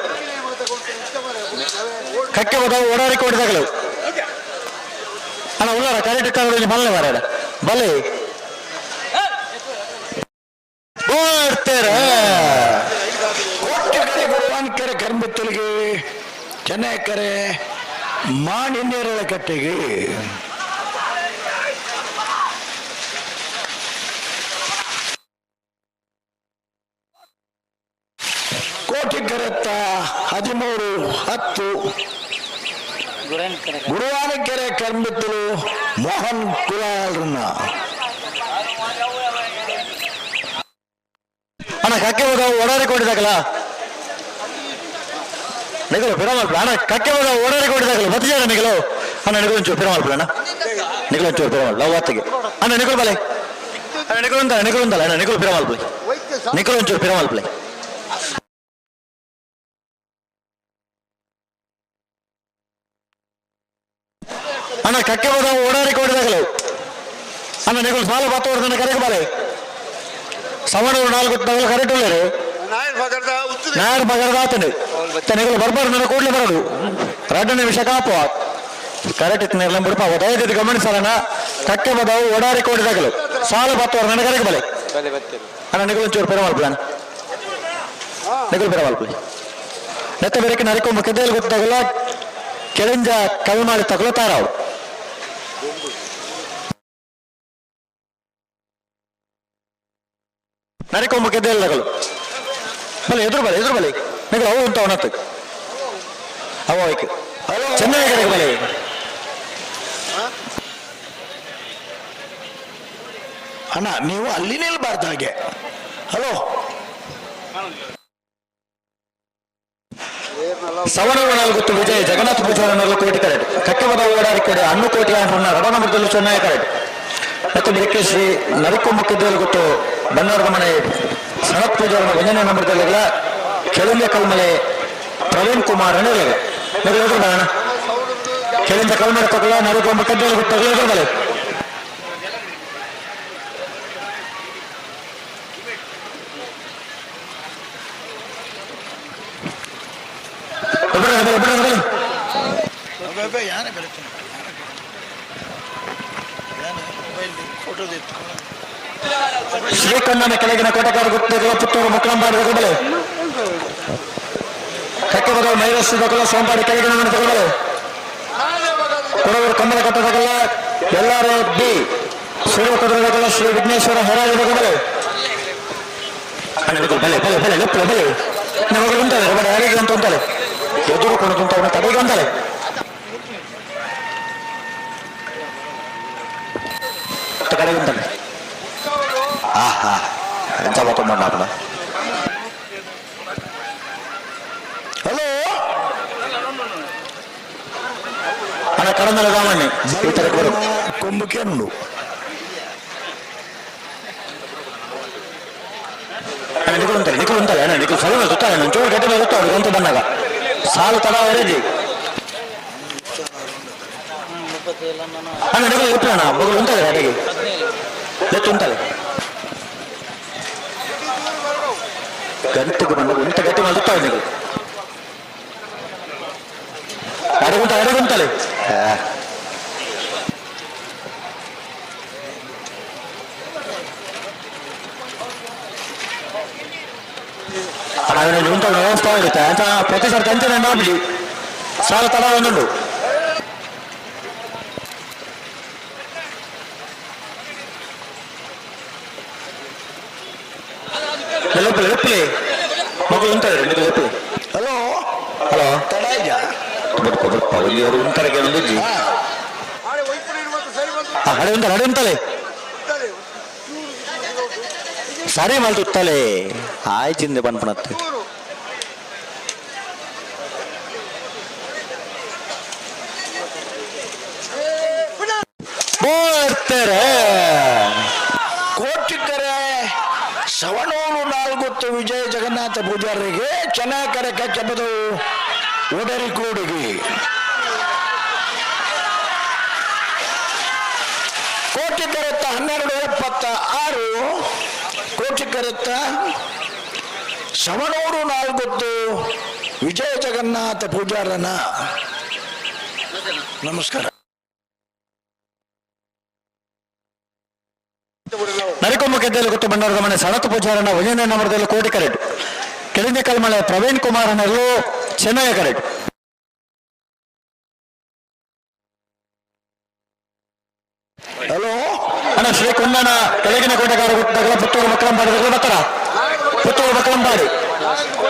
ಕಕ್ಕೆ ಬದ ಓಡಾಡಿ ಕೊಡಿದಾಗಲು. ಅಣ್ಣ ಉಳ್ಳಾರ ಕರೆಕ್ಟ್ ಕಾರಣ ಬಲ್ಲೆ ಮಾರಾಡ ಬಲ್ಲೆ ಬರ್ತಾರೆ. ಗುರುವಾನಕೆರೆ ಕರ್ಮತ್ತಲಿಗೆ ಚೆನ್ನೈಕೆರೆ ಮಾಣಿನೇರಳ ಕಟ್ಟೆಗೆ. ಕೋಟಿಕೆರೆತ್ತ 13-10. ಗುರುವಾನಕೆರೆ ಕರ್ಮತ್ತಲು ಮೋಹನ್ ಕುಲಾಲ್ರನ್ನ. ಅಣ್ಣ ಕಕ್ಕೆ ಬದ ಓಡಾಡಿ ಕೊಡಿದಾಗಲ ನಿಗಲು ಪಿರಮಾಲ್ಪಲ. ಅಣ್ಣ ಕಕ್ಕೆ ಬದ ಓಡಾಡಿ ಕೊಡಿದಾಗಲ ಬತ್ತಿಜಾರ ನಿಗಲು. ಅಣ್ಣ ನಿಗಲು ಒಂಚೂರು ಪಿರಮಾಲ್ಪಲ. ಅಣ್ಣ ನಿಗಲು ಒಂಚೂರು ಪಿರಮಾಲ್ ಲವ್ ಆತಿಗೆ. ಅಣ್ಣ ನಿಗಲು ಬಲೆ. ಅಣ್ಣ ನಿಗಲು ಅಂತ ನಿಗಲು ಅಂತಲ್ಲ. ಅಣ್ಣ ನಿಗಲು ಪಿರಮಾಲ್ಪಲೆ, ನಿಗಲು ಒಂಚೂರು ಪಿರಮಾಲ್ಪಲೆ. ಅಣ್ಣ ಕಕ್ಕೆ ಬದ ಓಡಾಡಿ ಕೊಡಿದಾಗಲು. ಅಣ್ಣ ನಿಗಲು ಸಾಲ ಬತ್ತ ಹೊಡೆದ ಕರೆಗೆ ಬಲೆ. ಸವಣೂರು ನಾಲ್ಕು ತಗಲು ಕರೆಕ್ಟ್ ಉಳ್ಳೇರು ನಾಯರ್ ಬಗರ್ದ ಆತಂಡು ನಿಗಲು ಬರ್ಬಾರ್ದು. ನನ್ನ ಕೂಡಲೇ ಬರಡು 2 ನಿಮಿಷ ಕಾಪು ಕರೆಕ್ಟ್ ಇತ್ತು ನೆಲ್ಲ ಬಿಡಪ. ದಯವಿಟ್ಟು ಗಮನಿಸೋಣ. ಕಕ್ಕೆ ಬದವು ಓಡಾಡಿ ಕೊಡಿದಾಗಲು ಸಾಲು ಬತ್ತವರು ನನ್ನ ಕರೆಗೆ ಬಲೆ. ಅಣ್ಣ ನಿಗಲು ಒಂಚೂರು ಪೆರಮಾಲ್ಪಲ. ಅಣ್ಣ ನಿಗಲು ಪೆರಮಾಲ್ಪಲೆ. ನೆತ್ತ ಬೇರೆ ನರಿಕೊಂಬ ಕೆದ್ದೆಯಲ್ಲಿ ಗೊತ್ತಾಗಲ್ಲ ಕೆಳಂಜ ಕವಿ ಮಾಡಿ ತಗಲು ತಾರಾವು. ನರಿಕೊಂಬ ಕೆದ್ದೆಯಲ್ಲಿ ತಗಲು ಬಲೆ ಎದುರು ಬಲೆ ಎದುರು ಬಲೆ ನಿಗಲು ಅವು ಅಂತ ಅವನತ್ತು ಅವು ಆಯ್ಕೆ ಚೆನ್ನಾಗಿ ಕರೆಗೆ ಬಲೆ. ಅಣ್ಣ ನೀವು ಅಲ್ಲಿ ನಿಲ್ಬಾರ್ದು ಹಾಗೆ. ಹಲೋ. ಸವಣೂರು ನಾಲ್ಕು ವಿಜಯ್ ಜಗನ್ನಾಥ ಪೂಜಾರನಲ್ಲ ಕೋಟಿ ಕರೆಟ್. ಕಕ್ಕಬದ ಓಡಾಡಿ ಕೊಡಿ ಅಣ್ಣು ಕೋಟಿ ಆಂಡ್ರನ್ನ ರಡನಮರದಲ್ಲಿ ಚೆನ್ನಾಗಿ ಕರೆಟ್. ಮತ್ತು ಬೆಳಗ್ಗೆ ಶ್ರೀ ನರಿಕೊಂಬ ಕೆದ್ದೆಯಲ್ಲಿ ಗೊತ್ತು ಬಣ್ಣಾರದ ಮನೆ ಸಣತ್ ಪೂಜಾರನ ಒಂದನೇ ನಂಬರ್ದಲ್ಲಿಲ್ಲ ಕೆಳಂಜ ಕಲ್ಮಲೆ ಪ್ರವೀಣ್ ಕುಮಾರ್ ಅನ್ನೋಲ್ಲ ಎದುರು ಬರೋಣ. ಕೆಳಂಜ ಕಲ್ಮಲೆ ತಗೊಳ್ಳ ನರಿಕೊಂಬ ಕೆದ್ದೆಯಲ್ಲಿ ಗೊತ್ತು ತಗೊಳ್ಳ ಎದುರು ಬಲೆ. ಒಬ್ಬರೇ ಬಲೆ, ಒಬ್ಬರೇ ಬಲೆ. ಯಾರೇ ಬರುತ್ತೆ ಶ್ರೀಕಂದನ ಕೆಳಗಿನ ಕೋಟೆಕಾರ ಗುತ್ತಿಗೆ ಪುತ್ತೂರು ಮುಕ್ಕಳಂಬಾಡಿ ತಗೊಳ್ಳಿ. ಕಕ್ಕೆ ಬದಲು ಮೈರಸ್ಸು ತಗೊಳ್ಳ ಸೋಂಪಾಡಿ ಕೆಳಗಿನ ಮನೆ ತಗೊಳ್ಳಿ. ಕೊಡಗೂರು ಕಂಬಳ ಕಟ್ಟದಗಲ್ಲ ಎಲ್ಲಾರು ಬಿ ಸೂರ್ಯ ಕುದುರೆಗಳ ಶ್ರೀ ವಿಘ್ನೇಶ್ವರ ಹೆರಾಜಿ ತಗೊಳ್ಳಿ. ಅಣ್ಣ ಬಲೆ ಬಲೆ ಬಲೆ ಲೆಪ್ಪಲೆ ಬಲೆ ನಮಗೆ ಉಂಟಾಳೆ ಬಡ ಯಾರಿಗೆ ಅಂತ ಉಂಟಾಳೆ ಎದುರು ಕೊಂಡು ಅವನ ತಡೆಗೆ ಅಂತಾಳೆ. ಕಡೆಗೆ ಉಂಟಾಳೆ. ಆಹಾ ಎಂತ ಬತ್ತೊಂಬಣ್ಣ. ಹಲೋ. ಅಣ್ಣ ಕಡಂದಲ ರಾಮಣ್ಣೆ ಈ ತರಕ್ಕೆ ಬರು. ಕೊಂಬುಕೆಂಡು. ಅಣ್ಣ ನಿಖಿಲ್ ಅಂತಾರೆ ನಿಖಿಲ್ ಅಂತಾರೆ. ಅಣ್ಣ ನಿಖಿಲ್ ಸರಿ ಸುತ್ತಾರೆ ಒಂಚೂರು ಗಟ್ಟಿ ಮೇಲೆ ಸುತ್ತಾರೆ ಅಂತ ಬಂದಾಗ ಸಾಲು ತಡ ಅವರೇಜಿ. ಅಣ್ಣ ನಿಖಿಲ್ ಎಪ್ಪು ಅಣ್ಣ ಮಗಳು ಉಂಟಾರೆ ಅಡಿಗೆ ಎತ್ತು ಉಂಟಾರೆ ಗಂಟೆಗೆ ಬಂದಾಗ ಉಂಟ ಗಟ್ಟಿ ಮೇಲೆ ಸುತ್ತಾರೆ ನಿಖಿಲ್ ಅಡಗುಂಟ ಅಡಗುಂಟಲೆ. ಅಣ್ಣ ಅವನಲ್ಲಿ ಉಂಟ ವ್ಯವಸ್ಥೆ ಇರುತ್ತೆ ಅಂತ ಪ್ರತಿ ಸರ್ತಿ ಅಂಚನೆ ನಾಬಿಡಿ ಸಾಲ ತಡ ಒಂದುಂಟು. ಲೆಪ್ಪಲೆ ಲೆಪ್ಪಲೆ ಮಗಳು ಉಂಟಾರೆ ನಿಖಿಲ್ ಲೆಪ್ಪಲೆ. ಹಲೋ. ಹಲೋ. ತಡ ಇದೆಯಾ? ಬಡ್ಕೊ ಬಡ್ಕೊ ಇಲ್ಲಿ ಅವರು ಉಂಟಾರೆ ಕೆಲವೊಂದು ಹಡೆ ಉಂಟಲ್ಲ ಹಡೆ ಉಂಟಲೆ ಸರಿ ಮಲ್ತುತ್ತಲೆ ಆಯ್ಚಿಂದೆ ಪನ್ಪಣತ್ತೆ. ಬೋರ್ತಾರೆ. ಕೋಟಿಕರೆ ಸವಣೂರು ನಾಲ್ಗುತ್ತು ವಿಜಯ ಜಗನ್ನಾಥ ಪೂಜಾರಿಗೆ ಚೆನ್ನಕರೆ ಕಚ್ಚಬದವು ಒಡರಿ ಕೂಡಿಗೆ. ಕೋಟಿಕರೆತ್ತ 12:76. ಕೋಟಿಕರೆತ್ತ ಸವಣೂರು ನಾಲ್ಗುತ್ತು ವಿಜಯ ಜಗನ್ನಾಥ ಪೂಜಾರನ ನಮಸ್ಕಾರ. ನರಿಕೊಂಬ ಗೆದ್ದಲು ಗೊತ್ತು ಬಂಡಾರದ ಮನೆ ಸಣತ್ ಪೂಜಾರನ ಒಂದನೇ ನಂಬರ್ದಲ್ಲಿ ಕೋಟಿ ಕರೆಟ್. ಕೆಳಂಜೆ ಕಲ್ಮಳೆ ಪ್ರವೀಣ್ ಕುಮಾರ್ ನೆರಳು ಚೆನ್ನಯ್ಯ ಕರೆಟ್. ಹಲೋ ಅಣ್ಣ ಶ್ರೀ ಕುಂದಣ್ಣ ಕೆಳಗಿನ ಕೋಟೆಗಾರ ಗುತ್ತಗಳ ಪುತ್ತೂರು ಮಕ್ಕಳಂಬಾಡಿ ಬರ್ತಾರ. ಪುತ್ತೂರು ಮಕ್ಕಳಂಬಾಡಿ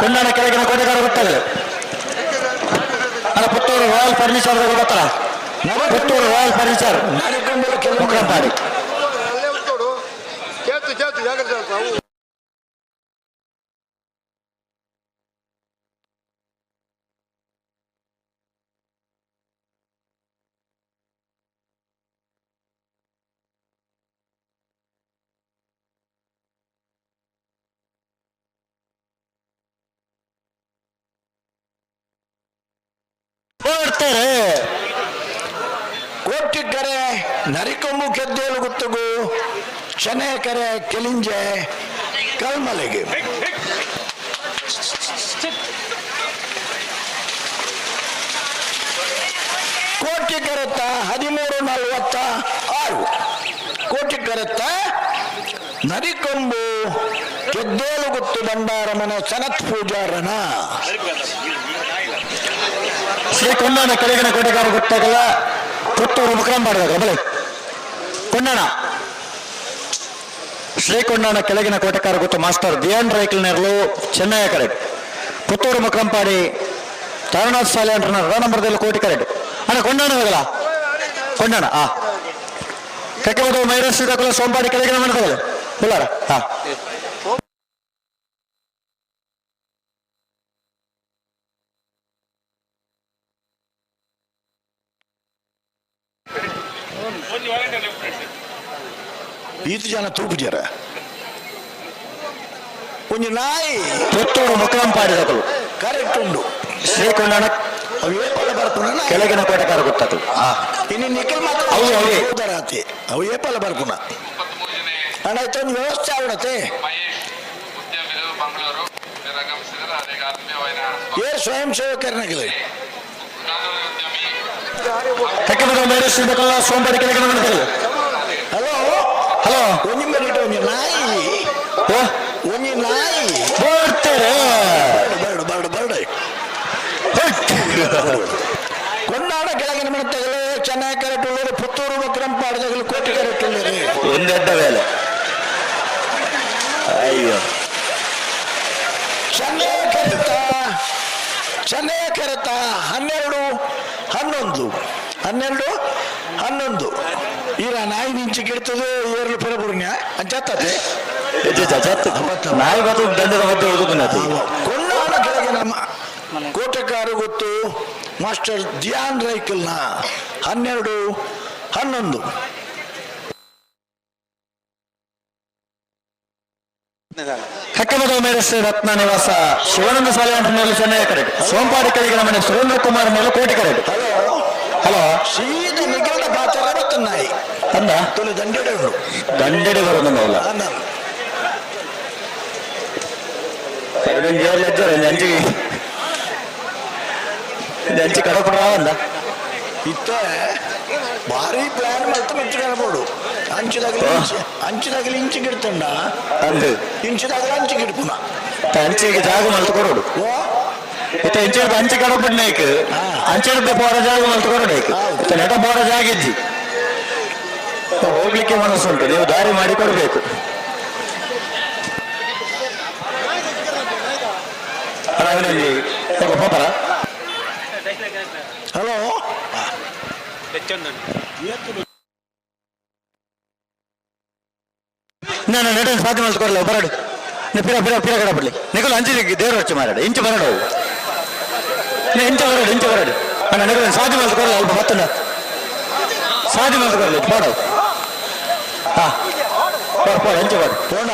ಕುಂದಣ್ಣ ಕೆಳಗಿನ ಕೋಟೆಗಾರ ಗುತ್ತಗಳು. ಅಣ್ಣ ಪುತ್ತೂರು ರಾಯಲ್ ಫರ್ನಿಚರ್ ಬರ್ತಾರ. ಪುತ್ತೂರು ರಾಯಲ್ ಫರ್ನಿಚರ್ ಮಕ್ಕಳಂಬಾಡಿ. ಬರ್ತಾರೆ. ಕೋಟಿಕರೆ ನರಿಕೊಂಬು ಕೆದ್ದೇಲು ಗುತ್ತಗು ಚೆನ್ನಕರೆ ಕೆಲಿಂಜೆ ಕಲ್ಮಲೆಗೆ. ಕೋಟಿಕರೆತ್ತ 13:46. ಕೋಟಿಕರೆತ್ತ ನರಿಕೊಂಬು ಕೆದ್ದೇಲು ಗುತ್ತು ಬಂಡಾರಮನ ಸನತ್ ಪೂಜಾರನ. ಶ್ರೀ ಕೊಂಡಣ್ಣ ಕೆಳಗಿನ ಕೋಟೆಗಾರ ಗೊತ್ತಾಗಲ್ಲ ಪುತ್ತೂರು ಮುಕ್ರಂಬಾಡಿದಾಗ ಬಲೆ ಕೊಂಡಣ್ಣ. ಶ್ರೀ ಕೊಂಡಣ್ಣ ಕೆಳಗಿನ ಕೋಟೆಕಾರ ಗೊತ್ತು ಮಾಸ್ಟರ್ ದಿಯಾನ್ ರೈಕಲ್ ನೆರಳು ಚೆನ್ನಯ್ಯ ಕರೆಟ್. ಪುತ್ತೂರು ಮುಕ್ರಂಪಾಡಿ ತಾರನಾಥ್ ಶಾಲೆ ಅಂಟರ್ನ ನಂಬರ್ದಲ್ಲಿ ಕೋಟಿ ಕರೆಟ್. ಅಣ್ಣ ಕೊಂಡಣ್ಣ ಹೋಗಲ್ಲ ಕೊಂಡಣ್ಣ. ಆ ಕಕ್ಕೆ ಮೈರಸ್ ಸೋಂಪಾಡಿ ಕೆಳಗಿನ ಮನೆ ಉಲ್ಲಾರ. ಹಾ ಈತು ಜನ ತೂಪುಜರ ಒಂಜಿ ನಾಯಿ ಪುತ್ತೂರು ಮುಕ್ರಂಪಾಡಿದಗಳು ಕರೆಕ್ಟ್ ಉಂಡು. ಶ್ರೀ ಕೊಂಡಣ್ಣ ಅವು ಏಪಲ ಬರ್ಪುನ ಕೆಳಗಿನ ಕೋಟೆಕಾರ ಗೊತ್ತಾತು. ಇನ್ನು ನಿಖಿಲ್ ಮಾತ್ರ ಅವು ಅವೇ. ಹೋದರಾತಿ ಅವು ಏಪಲ ಬರ್ಪುನ ಅಣ್ಣ ಇತ್ತೊಂದು ವ್ಯವಸ್ಥೆ ಆವಡತೆ. ಏರ್ ಸ್ವಯಂ ಸೇವಕರನಾಗಲಿ. ಕಕ್ಕೆ ಮೈರಸ್ ಸೋಂಪಾಡಿ ಕೆಳಗಿನ ಮನೆ. ಹಲೋ ಹಲೋ ಒಂಜಿ ಮಿನಿಟ್ ಒಂಜಿ ನಾಯಿ ಒಂಜಿ ನಾಯಿ ಬರ್ತಾರೆ. ಬರ್ಡು ಬರ್ಡು ಬರ್ಡು ಕೊಂಡಾಡ ಕೆಳಗಿನ ಮನೆ ಚೆನ್ನಾಗಿ ಕರೆಕ್ಟ್ ಉಳ್ಳರು ಪುತ್ತೂರು ಮಕ್ರಂಪಾಡದಗಲು ಕೋಟಿ ಕರೆಕ್ಟ್ ಉಳ್ಳರು. ಒಂದೆಡ್ಡ ವೇಳೆ ಅಯ್ಯೋ. ಚೆನ್ನೈ ಕರೆತ ಚೆನ್ನೈ ಕರೆತ 12:11. 12:11. ಈರ ನಾಯಿ ನಿಂಚಿ ಕೆಡ್ತದೆ ಏರ್ಲು ಪುರಪುರ್ಣ್ಯ ಅಂಚತ್ತದೆ. ನಾಯಿ ಬತ್ತು ದಂಡದ ಮಧ್ಯೆ ಹೋಗುದು. ಕೊಂಡಾಡ ಕೆಳಗಿನ ಕೋಟೆಕಾರು ಗೊತ್ತು ಮಾಸ್ಟರ್ ಧ್ಯಾನ್ ರೈಕಲ್ನ 12:11. ಕಕ್ಕಮದ ಮೇರಶ್ರೀ ರತ್ನ ನಿವಾಸ ಶಿವಾನಂದ ಸಾಲೆ ಅಂಟನಲ್ಲಿ ಚೆನ್ನಯ್ಯ ಕರೆಕ್ಟ್. ಸೋಂಪಾಡಿ ಕೆಳಗಿನ ಮನೆ ಸುರೇಂದ್ರ ಕುಮಾರ್ ಮೇಲೆ ಕೋಟಿ ಕರೆಕ್ಟ್. ಹಲೋ ಸೀದಾ ನಿಗಡ ಪಾತ್ರ ಬತ್ತ ನಾಯಿ ಅಂದ ತುಳು ದಂಡೆಡೆ ಉಂಡು. ದಂಡೆಡೆ ಬರೋದು ಅವಲ್ಲ. ಅಂಚಿ ಅಂಚಿ ಕಡಪಡ ಅಂದ. ಇತ್ತ ಭಾರಿ ಪ್ಲಾನ್ ಮಲ್ತ ಮೆಚ್ಚುಕೊಳ್ಬೋದು. ಅಂಚುದಾಗಲಿ ಅಂಚುದಾಗಲಿ ಇಂಚು ಗಿಡ್ತಂಡ ಅಂದು ಇಂಚುದಾಗಲಿ ಅಂಚು ಗಿಡ್ಪುನ ಅಂಚಿಗೆ ಜಾಗ ಮಲ್ತು ಕೊರೋಡು. ಇತ್ತ ಇಂಚಿಡ್ದು ಅಂಚಿ ಕಡಪಡ್ನೇಕ್ ಅಂಚಿಡ್ದು ಪೋರ ಜಾಗ ಮಲ್ತು ಕೊರೋಡೇಕ್ ಇತ್ತ ನೆಟ ಪೋರ ಜಾಗ ಇಜ್ಜಿ ಹೋಗ್ಲಿಕ್ಕೆ ಮನಸ್ಸುಂಟು. ನೀವು ದಾರಿ ಮಾಡಿ ಕೊಡ್ಬೇಕು. ಪಾಪರ. ಹಲೋ ನಾನು ನೆಟ ಸಾಧ್ಯ ಮಲ್ತು ಕೊಡಲ್ಲ ಬರಡು. ಪಿರ ಪಿರ ಪಿರ ಕಡ ಬಿಡ್ಲಿ ನಿಕಲು ಅಂಚಿ ದೇವರು ಹಚ್ಚಿ ಮಾರಾಡ ಇಂಚು ಬರಡು. ಇಂಚ ಬರಡು ಇಂಚ ಬರಡು. ಅಣ್ಣ ನಿಕಲು ಸಾಧ್ಯ ಮಲ್ತು ಕೊಡಲ್ಲ ಅಲ್ಪ ಬತ್ತಂಡ. ಸಾಧಿ ಮಾಡ್ಕೊಳ್ಳಿ ಬೋಡ ಹಾ ಪೋಡ್ ಪೋಡ್ ಅಂಚೆ ಪೋಡ್ ಪೋಣ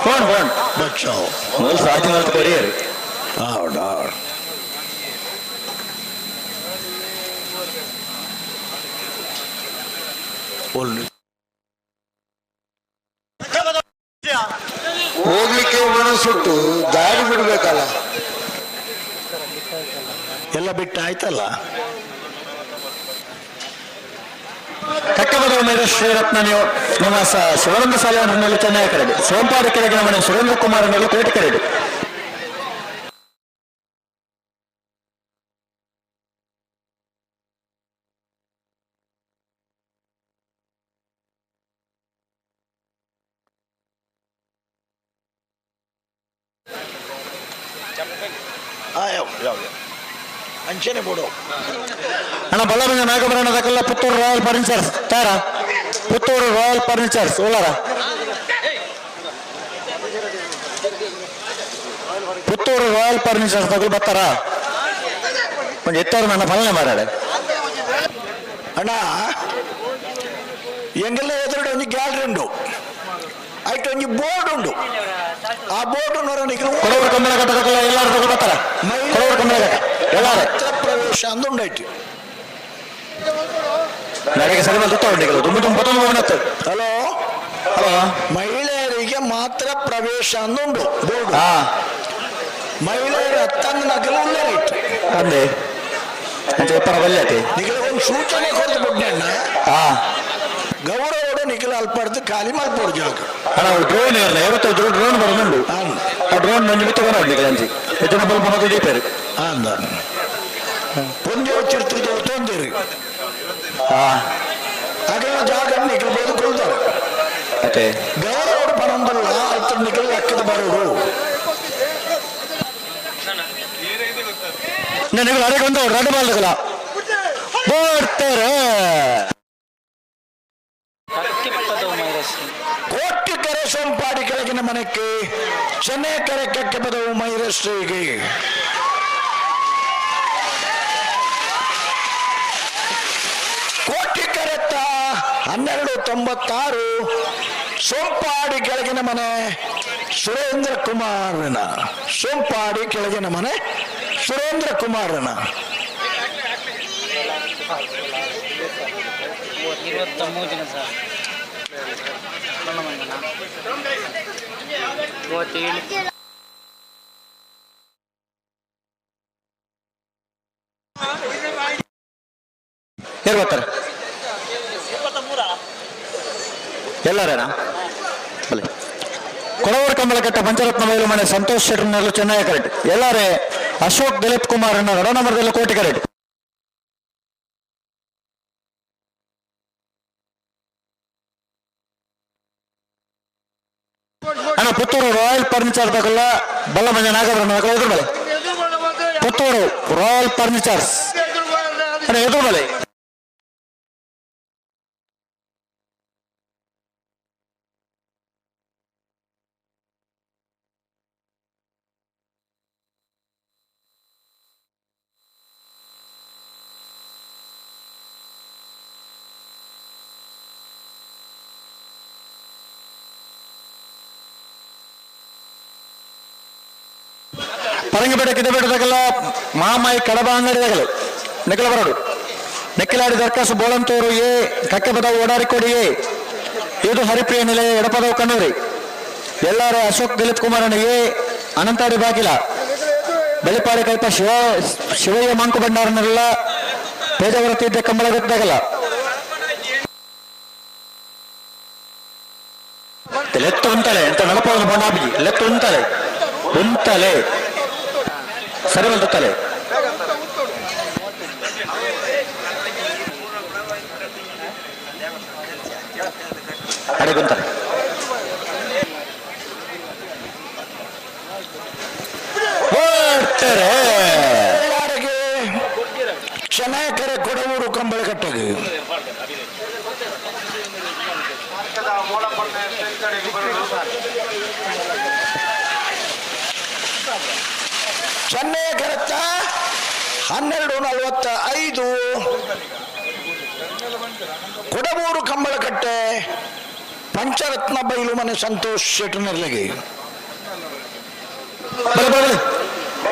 ಫೋನ್ ಫೋನ್ ಬಚ್ಚಾವ್ ಮೊದಲು ಸಾಧಿ ಮಾಡ್ತು ಕೊರಿಯರು ಹೌದು ಹೌದು. ಹೋಗ್ಲಿಕ್ಕೆ ಮನಸ್ಸುಂಟು, ದಾರಿ ಬಿಡ್ಬೇಕಲ್ಲ. ಎಲ್ಲ ಬಿಟ್ಟು ಆಯ್ತಲ್ಲ. ಕಕ್ಕಬದ ಮೇಲೆ ಶ್ರೀರತ್ನ ನೀವು ನಿವಾಸ ಶಿವಾನಂದ ಸಾಲಿನಲ್ಲಿ ಚೆನ್ನೈ ಕರೆಡಿ ಸೋಂಪಾಡಿ ಕೆಳಗಿನ ಮನೆ ಸುರೇಂದ್ರ ಕುಮಾರ್ ಮೇಲೆ ಕೋಟಿ ಕರೆಡಿ. ಅಂಚನೆ ಬೋಡು. ಅಣ್ಣ ಬಲ್ಲಭಂಗ ನಾಗಭರಣದಕ್ಕೆಲ್ಲ ಪುತ್ತೂರು ರಾಯಲ್ ಫರ್ನಿಚರ್ಸ್ ತಾರ ಪುತ್ತೂರು ರಾಯಲ್ ಫರ್ನಿಚರ್ಸ್ ಉಳ್ಳಾರ ಪುತ್ತೂರು ರಾಯಲ್ ಫರ್ನಿಚರ್ಸ್ ತಗೊಳ್ ಬರ್ತಾರ ಒಂದು ಎತ್ತಾರು ನನ್ನ ಫಲನೆ ಮಾರಾಡೆ. ಅಣ್ಣ ಎಂಗೆಲ್ಲ ಎದುರುಡೆ ಒಂಜಿ ಗ್ಯಾಲರಿ ಉಂಡು, ಐಟ್ ಒಂಜಿ ಬೋರ್ಡ್ ಉಂಡು. ಆ ಬೋರ್ಡ್ ಕೊಡವೂರು ಕಂಬಳಘಟ್ಟದಕ್ಕೆಲ್ಲ ಎಲ್ಲಾರು ತಗೊಳ್ ಬರ್ತಾರ ಕೊಡವೂರು ಕಂಬಳಘಟ್ಟ ಎಲ್ಲಾರು ಪ್ರವೇಶ ಅಂದುಂಡೈತಿ. ನನಗೆ ಸರಿ ಬಂದು ಉಂಟು ತುಂಬ ತುಂಬ ತುಂಬ ಬಂದತ್ತು. ಹಲೋ ಹಲೋ, ಮಹಿಳೆಯರಿಗೆ ಮಾತ್ರ ಪ್ರವೇಶ ಅಂದುಂಡು ಬೋರ್ಡ್. ಹಾ ಮಹಿಳೆಯರು ಹತ್ತಂದು ನಗಲು ಉಳ್ಳಾರಿತ್ತು ಅಂದೆ ಅಂಚೆ ಎಪ್ಪರ ಬಲ್ಯತೆ ನಿಖಲ ಒಂದು ಸೂಚನೆ ಕೊಡ್ದು ಬಿಡ್ನೆ. ಹಾ ಗೌರವಡು ನಿಖಲ ಅಲ್ಪಡ್ದು ಖಾಲಿ ಮಲ್ಪೋಡು ಜಾಗ. ಅಣ್ಣ ಡ್ರೋನ್ ಇರಲ್ಲ ಯಾವತ್ತೂ ಡ್ರೋನ್ ಬರೋದುಂಡು. ಆ ಡ್ರೋನ್ ನಂಜು ಬಿತ್ತು ಬರೋದು ನಿಖಲ ಅಂಚಿ ಹೆಚ್ಚಿನ ಬಲ್ಪ ಮತ್ತು ದೀಪರು. ಅಂದ ಪೊಂಜೆ ಚಿರ್ತಿದ್ದು ತೊಂದಿರಿ. ಹಾ ಅಗಲ ಜಾಗ ನಿಖಲ ಬದುಕೊಳ್ತಾರೆ. ಅತ್ತೆ ಗೌರವಡು ಪನೊಂದಲ್ಲ ಆಯ್ತು ನಿಖಲ ಲೆಕ್ಕದ ಬರೋಡು. ನಿಖಲ ಅರೆಗೆ ಒಂದು ರಡ್ಡು ಬಾಲ್ ಬೋಡ್ತಾರೆ. ಕೋಟಿ ಕೆರೆ ಸೋಂಪಾಡಿ ಕೆಳಗಿನ ಮನೆಗೆ ಚೆನ್ನೈ ಕೆರೆ ಕೆಕ್ಕೆ ಪದವು ಮೈರಶ್ರೀಗೆ. ಕೋಟಿ ಕೆರೆತ್ತ 1296 ಸೋಂಪಾಡಿ ಕೆಳಗಿನ ಮನೆ ಸುರೇಂದ್ರ ಕುಮಾರನ. ಸೋಂಪಾಡಿ ಕೆಳಗಿನ ಮನೆ ಸುರೇಂದ್ರ ಕುಮಾರನ. 23 ಜನ ಸರ್. 37. ಯಾರು ಬರ್ತಾರೆ ಎಲ್ಲರೇನಾ? ಬಲೆ ಕೊಡವೂರು ಕಂಬಳಕಟ್ಟ ಪಂಚರತ್ನ ಬಯಲು ಮನೆ ಸಂತೋಷ್ ಶೆಟ್ಟರ್ನಲ್ಲೂ ಚೆನ್ನೈ ಕರೆಕ್ಟ್. ಎಲ್ಲರೇ ಅಶೋಕ್ ದಿಲೀಪ್ ಕುಮಾರ್ ಅನ್ನ ನಂಬರ್ದಲ್ಲೂ ಕೋಟಿ ಕರೆಕ್ಟ್. ಅಣ್ಣ ಪುತ್ತೂರು ರಾಯಲ್ ಫರ್ನಿಚರ್ ತಗೊಳ್ಳ ಬಲ್ಲಮಂಜ ನಾಗಭರಣ ಎದುರು ಬಲೆ. ಪುತ್ತೂರು ರಾಯಲ್ ಫರ್ನಿಚರ್ಸ್ ಅಣ್ಣ ಎದುರು ಬಲೆ. ಪರಂಗಿಪೇಟೆ ಕಿದಬೇಟದಾಗಲ್ಲ ಮಾಮಾಯಿ ಕಡಬ ಅಂಗಡಿದಾಗಲು ನೆಕ್ಕಲ ಬರೋಡು ನೆಕ್ಕಿಲಾಡಿ ದರ್ಕಾಸು ಬೋಳಂತೂರು ಎ ಕಕ್ಕೆಪದವು ಓಡಾರಿಕೋಡಿ ಎ ಇದು ಹರಿಪ್ರಿಯ ನಿಲಯ ಎಡಪದವು ಕಣ್ಣೂರಿ ಎಲ್ಲಾರು ಅಶೋಕ್ ದಿಲೀಪ್ ಕುಮಾರನ್ ಎ ಅನಂತಾಡಿ ಬಾಗಿಲ ಬೆಳಿಪಾಡಿ ಕೈಪ ಶಿವ ಶಿವಯ್ಯ ಮಂಕು ಭಂಡಾರನೆಲ್ಲ ಪೇಜಾವರ ತೀರ್ಥ ಕಂಬಳ ಗೊತ್ತಾಗಲ್ಲ ಲೆತ್ತು ಉಂಟಲೆ ಅಂತ ನಡಪವನ್ನು ಬಂಡಾಬಿಜಿ ಲೆತ್ತು ಉಂಟಲೆ ಉಂಟಲೆ ಸರಿ ಬಂದುತ್ತಲೆ ಅಡೆ ಬಂತಾರೆ ಓಡ್ತಾರೆ. ಎಲ್ಲರಿಗೆ ಚೆನ್ನೈಕೆರೆ ಕೊಡವೂರು ಕಂಬಳಕಟ್ಟೆಗೆ ಚೆನ್ನೈ ಕರೆತ್ತ 12:45. ಕೊಡಬೂರು ಕಂಬಳಕಟ್ಟೆ ಪಂಚರತ್ನ ಬೈಲು ಮನೆ ಸಂತೋಷ್ ಶೆಟ್ಟರ್ನರ್ಲೆಗೆ.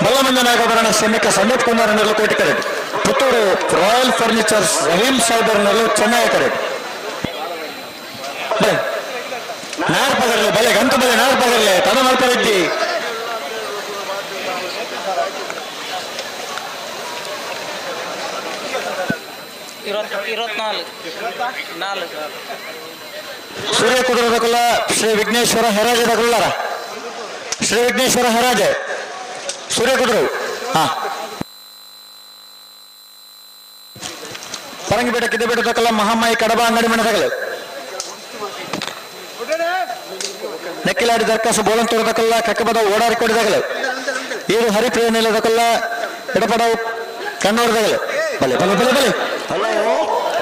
ಬಲ್ಲಮಂಜ ನಾಗಭರಣ ಸೈನಿಕ ಸಂದೀಪ್ ಕುಮಾರ್ ನೆರಳು ಕೋಟಿ ಕರೆಟ್. ಪುತ್ತೂರು ರಾಯಲ್ ಫರ್ನಿಚರ್ಸ್ ರಹೀಂ ಸಾಹೇಬರ್ ನೆರಳು ಚೆನ್ನೈ ಕರೆಟ್. ನಾರ್ ಪಗರ್ಲೆ ಬಲೆ ಗಂತು ಬಲೆ ನಾರ್ ಪಗರ್ಲೆ ತಡ ಮಲ್ಪರೆಡ್ಡಿ. 24 4. ಸೂರ್ಯ ಕುದುರದಕುಲ ಶ್ರೀ ವಿಘ್ನೇಶ್ವರ ಹೆರಾಜೆ ದಗುಳ್ಳಾರ. ಶ್ರೀ ವಿಘ್ನೇಶ್ವರ ಹೆರಾಜೆ ಸೂರ್ಯ ಕುದುರು. ಹಾ ಪರಂಗಿಪೇಟೆ ಕಿದ್ದಪೇಟೆ ತಕಲ ಮಹಾಮಾಯಿ ಕಡಬ ಅಂಗಡಿ ಮನೆ ತಗಲು. ನೆಕ್ಕಿಲಾಡಿ ದರ್ಕಾಸು ಬೋಲಂತೂರು ತಕಲ್ಲ ಕಕ್ಕಬದ ಓಡಾರಿ ಕೊಡಿ ತಗಲು. ಈರು ಹರಿಪ್ರಿಯ ನಿಲದಕಲ್ಲ ಎಡಪಡವು ಕಣ್ಣೂರು ತಗಲು. ಬಲೆ ಬಲೆ ಬಲೆ ಬಲೆ. Hello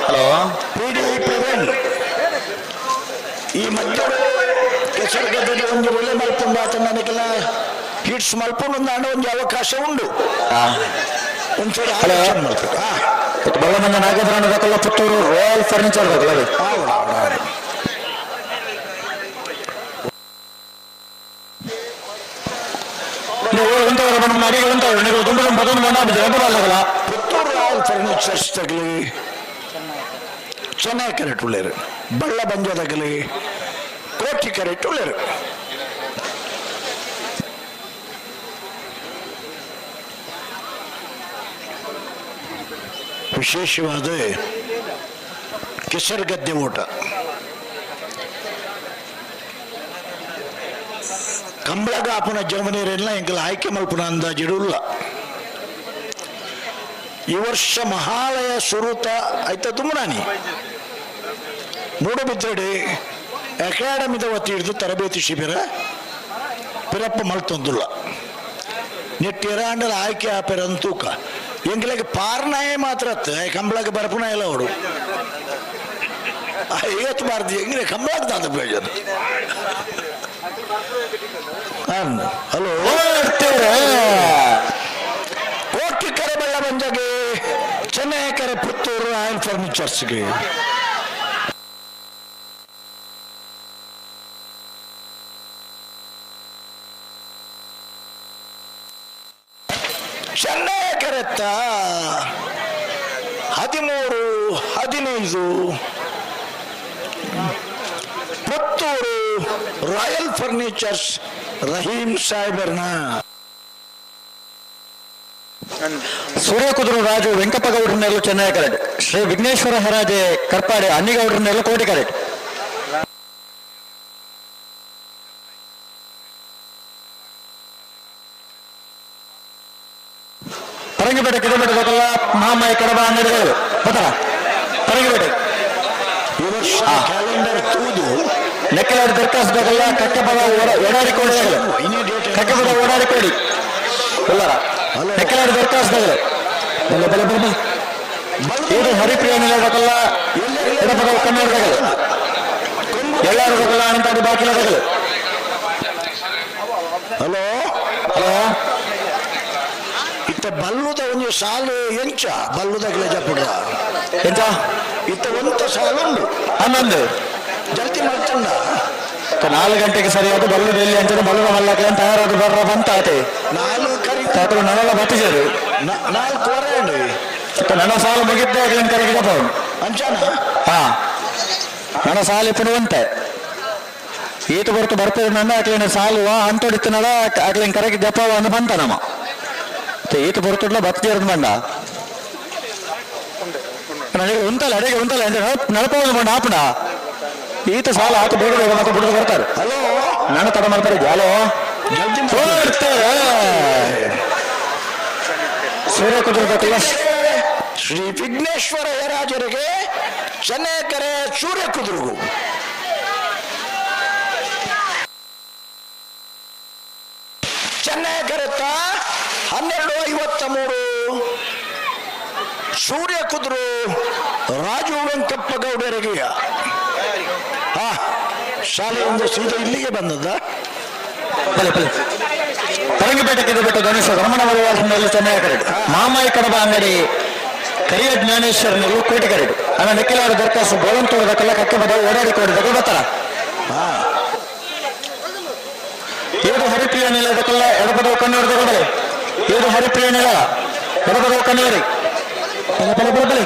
hello P D Praveen, ಈ ಮಧ್ಯೆ ಕೆಸರುಗಡ್ಡೆ ಒಂದು ಒಳ್ಳೆ ಮಲ್ಪುಂಡು ಆತ ನನಗೆಲ್ಲ ಹಿಟ್ಸ್ ಮಲ್ಪುಂಡು ಒಂದು ಅವಕಾಶ ಉಂಡು. ಒಂಚೂರು ಹಲೋ. ಆಲೋಚನೆ ಮಲ್ಪು. ಬಲ್ಲಮಂಜ ನಾಗಭರಣ ದಕಲ್ಲ ಪುತ್ತೂರು ರಾಯಲ್ ಫರ್ನಿಚರ್ ದಕಲ್ಲ. ಪುತ್ತೂರು ರಾಯಲ್ ಫರ್ನಿಚರ್ಸ್ ತಗಲಿ ಚೆನ್ನೈ ಕರೆಕ್ಟ್ ಉಳ್ಳೇರು, ಬಳ್ಳ ಬಂಜ ತಗಲಿ ಕೋಟಿ ಕರೆಕ್ಟ್ ಉಳ್ಳೇರು. ವಿಶೇಷವಾದ ಕೆಸರುಗದ್ದೆ ಓಟ ಕಂಬಳಗ ಆಪುನ ಜಮನೀರೆಲ್ಲ ಎಂಕಲ ಆಯ್ಕೆ ಮಲ್ಪುನ ಅಂದಾಜಿಡುಲ್ಲ. ಈ ವರ್ಷ ಮಹಾಲಯ ಸುರೂತ ಆಯ್ತ ತುಂಬಾನಿ ಮೂಡಬಿದ್ರಡಿ ಅಕಾಡೆಮಿದ ವತಿ ಹಿಡಿದು ತರಬೇತಿ ಶಿಬಿರ ಪಿರಪ್ಪ ಮಲ್ತೊಂದುಲ್ಲ. ನೆಟ್ಟಿರಾಂಡಲ ಆಯ್ಕೆ ಆಪೆರ ತೂಕ ಎಂಗ್ಲಿಗೆ ಪಾರ್ನಾಯೇ ಮಾತ್ರ ಕಂಬಳಕ್ಕೆ ಬರಪುನ ಇಲ್ಲ ಅವಡು ಇವತ್ತು ಬಾರ್ದು ಹೆಂಗ್ರೆ ಕಂಬಳಕ್ಕೆ ತಾತ ಪ್ರಯೋಜನ. ಹಲೋ ಕೋಟಿ ಕರೆ ಬಳ್ಳ ಬಂಜಗೆ ಚೆನ್ನೈ ಕರೆ ಪುತ್ತೂರು ರಾಯಲ್ ಫರ್ನಿಚರ್ಸ್ಗೆ. ಚೆನ್ನೈ ಕರೆತ್ತ 13-15 ಪುತ್ತೂರು ರಾಯಲ್ ಫರ್ನಿಚರ್ಸ್ ರಹೀಂ ಸಾಹೇಬರ್ನ. ಸೂರ್ಯ ಕುದುರು ರಾಜು ವೆಂಕಪ್ಪ ಗೌಡ್ರನ್ನೆಲ್ಲ ಚೆನ್ನೈ ಕರೆಕ್ಟ್. ಶ್ರೀ ವಿಘ್ನೇಶ್ವರ ಹೆರಾಜೆ ಕರ್ಪಾಡೆ ಅನ್ನಿಗೌಡ್ರನ್ನೆಲ್ಲ ಕೋಟಿ ಕರೆಕ್ಟ್. ಪರಂಗಿಪೇಟೆ ಕಿದಪೇಟೆ ದೊಡ್ಡಲ್ಲ ಮಹಾಮಾಯಿ ಕಡಬ ಅಂಗಡಿಗಳು ಗೊತ್ತಲ್ಲ ಪರಂಗಿಪೇಟೆ. ಈ ವರ್ಷ ಕ್ಯಾಲೆಂಡರ್ ತೂದು ನೆಕ್ಕಲಾಡಿ ದರ್ಖಾಸ್ತು ಬೇಕಲ್ಲ ಕಕ್ಕೆಪದ ಓಡಾಡಿಕೋಡಿ ಕಕ್ಕೆಪದ ಓಡಾಡಿಕೋಡಿ ಎಲ್ಲರ ನೆಕ್ಕಲಾಡಿ ದರ್ಖಾಸ್ತು ಬಲೆ ಬಲೆ ಬಲೆ ಬಲೆ. ಇದು ಹರಿಪ್ರಿಯ ನಿಲಯದಲ್ಲ ಎಡಪದ ಕನ್ನಡದಗಳು ಎಲ್ಲರೂ ಬೇಕಲ್ಲ ಅನಂತಾಡಿ ಬಾಕಿಲದಗಳು. ಹಲೋ ಹಲೋ ಇತ್ತ ಬಲ್ಲುದ ಒಂದು ಸಾಲು ಎಂಚ ಬಲ್ಲುದ ಜಪುಡ ಎಂಚ ಇತ್ತ ಒಂತ ಸಾಲು ಉಂಡು 11 ಜಲ್ದಿ ಮಾಡ್ತಂಡ 4 ಗಂಟೆಗೆ ಸರಿಯಾದ ಬಲ್ಲು ಬೆಲ್ಲಿ ಅಂಚನೆ ಬಲ್ಲುದ ಮಲ್ಲಕ್ಕೆ ಅಂತ ತಯಾರಾದ ಬರ್ರ ಬಂತ ಆತೆ ನಾಲ್ಕು ಕರಿ ತಾತರು ನನ್ನೆಲ್ಲ ಬತ್ತಿಜರು ನಾಲ್ಕು ವರೆ ಉಂಡು. ನನ್ನ ಸಾಲು ಮುಗಿದ್ದೆ ಅಗ್ಲಿನ ಕರೆಗೆ ಜಪವನು ಅಂಚಾನ ಹಾ ನನ್ನ ಸಾಲು ಇಪ್ಪುವಂತೆ ಈತ ಹೊರತು ಬರ್ತದೆ ನನ್ನ ಅಕ್ಲಿನ ಸಾಲು ಅಂತೊಡಿತ್ತನಲ್ಲ ಅಕ್ಲಿನ ಕರೆಗೆ ಜಪವ ಅಂದ್ ಬಂತ ನಮ್ಮ ಈತ ಬರ್ತುಡ್ಲ ಬತ್ತಿಜರು ಬಂಡ ನನಗೆ ಉಂಟಲ್ಲ ಅಡಿಗೆ ಉಂಟಲ್ಲ ನಡಪವನ್ನು ಬಂಡ ಆಪುಂಡ ಈತ ಸಾಲ ಆತ ಬೇಗ ಬೇಗ ಮತ್ತೆ ಬಿಡುದು ಬರ್ತಾರೆ. ಹಲೋ ನಾನು ತಡ ಮಾಡ್ತಾರೆ. ಹಲೋ ಸೂರ್ಯ ಕುದುರೆ ಶ್ರೀ ವಿಘ್ನೇಶ್ವರ ಯರಾಜರಿಗೆ ಚೆನ್ನೈಕರೆ ಸೂರ್ಯ ಕುದುರುಗು. ಚೆನ್ನೈ ಕರೆತ್ತ 12:53 ಸೂರ್ಯ ಕುದುರು ರಾಜು ವೆಂಕಪ್ಪ ಗೌಡರಿಗೆ. ಹಾ ಶಾಲೆಯಿಂದ ಸೀದಾ ಇಲ್ಲಿಗೆ ಬಂದದ್ದ. ಬಲೆ ಬಲೆ ಪರಂಗಿಪೇಟೆ ಕಿದಪೇಟೆ ಗಣೇಶ ರಮಣ ಚೆನ್ನೈ ಕರೆಕ್ಟ್. ಮಾಮಾಯಿ ಕಡಬ ಅಂಗಡಿ ಕರಿಯ ಜ್ಞಾನೇಶ್ವರನಿಗೂ ಕೋಟಿಕರೆಡು ಅಣ್ಣ ನೆಕ್ಕಿಲಾಡ ದರ್ಕಾಸು ಬೋಳಂತೋಡದಕ್ಕೆಲ್ಲ ಕಕ್ಕೆ ಬದ ಓಡಾಡಿ ಕೋಡಿದಾಗ ಬರ್ತಾರ. ಏಳು ಹರಿಪ್ರಿಯ ನಿಲಯದಕ್ಕೆಲ್ಲ ಎಡಪದವು ಕಣ್ಣೋಡಿದ ಏಳು ಹರಿಪ್ರಿಯ ನಿಲಯ ಎಡಪದವು ಕಣ್ಣೋಡಿ ಬಲೆ ಬಲೆ ಬಲೆ ಬಲೆ.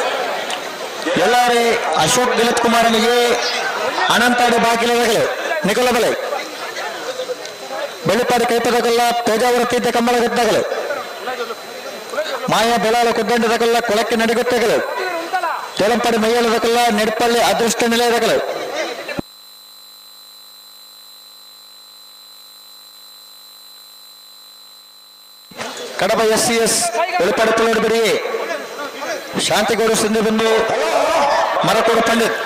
ಎಲ್ಲಾರೇ ಅಶೋಕ್ ದಿಲೀಪ್ ಕುಮಾರನಿಗೆ ಅನಂತಾಡಿ ಬಾಗಿಲದಾಗಲೇ ನಿಖಲ ಬಲೆ ಬೆಳ್ಳಿಪಾಡಿ ಕೈಪದಗಲ್ಲ ತೇಜಾವರ ತೀರ್ಥ ಕಂಬಳ ಗದ್ದಾಗಲು ಮಾಯಾ ಬೆಳಾಲ ಕುದ್ದಂಡದಗಲ್ಲ ಕೊಳಕ್ಕೆ ನಡಿಗುತ್ತಗಲು ತೇಲಂಪಾಡಿ ಮೈಯಲದಕಲ್ಲ ನೆಡ್ಪಳ್ಳಿ ಅದೃಷ್ಟ ನಿಲಯದಗಲು. ಕಡಬ ಎಸ್ ಸಿ ಎಸ್ ಬೆಳಪಾಡಿ ಬಿಡಿ ಶಾಂತಿಗೌಡ ಸಿಂಧು ಬಂದು ಮರಕೋಡು ಪಂಡಿತ್.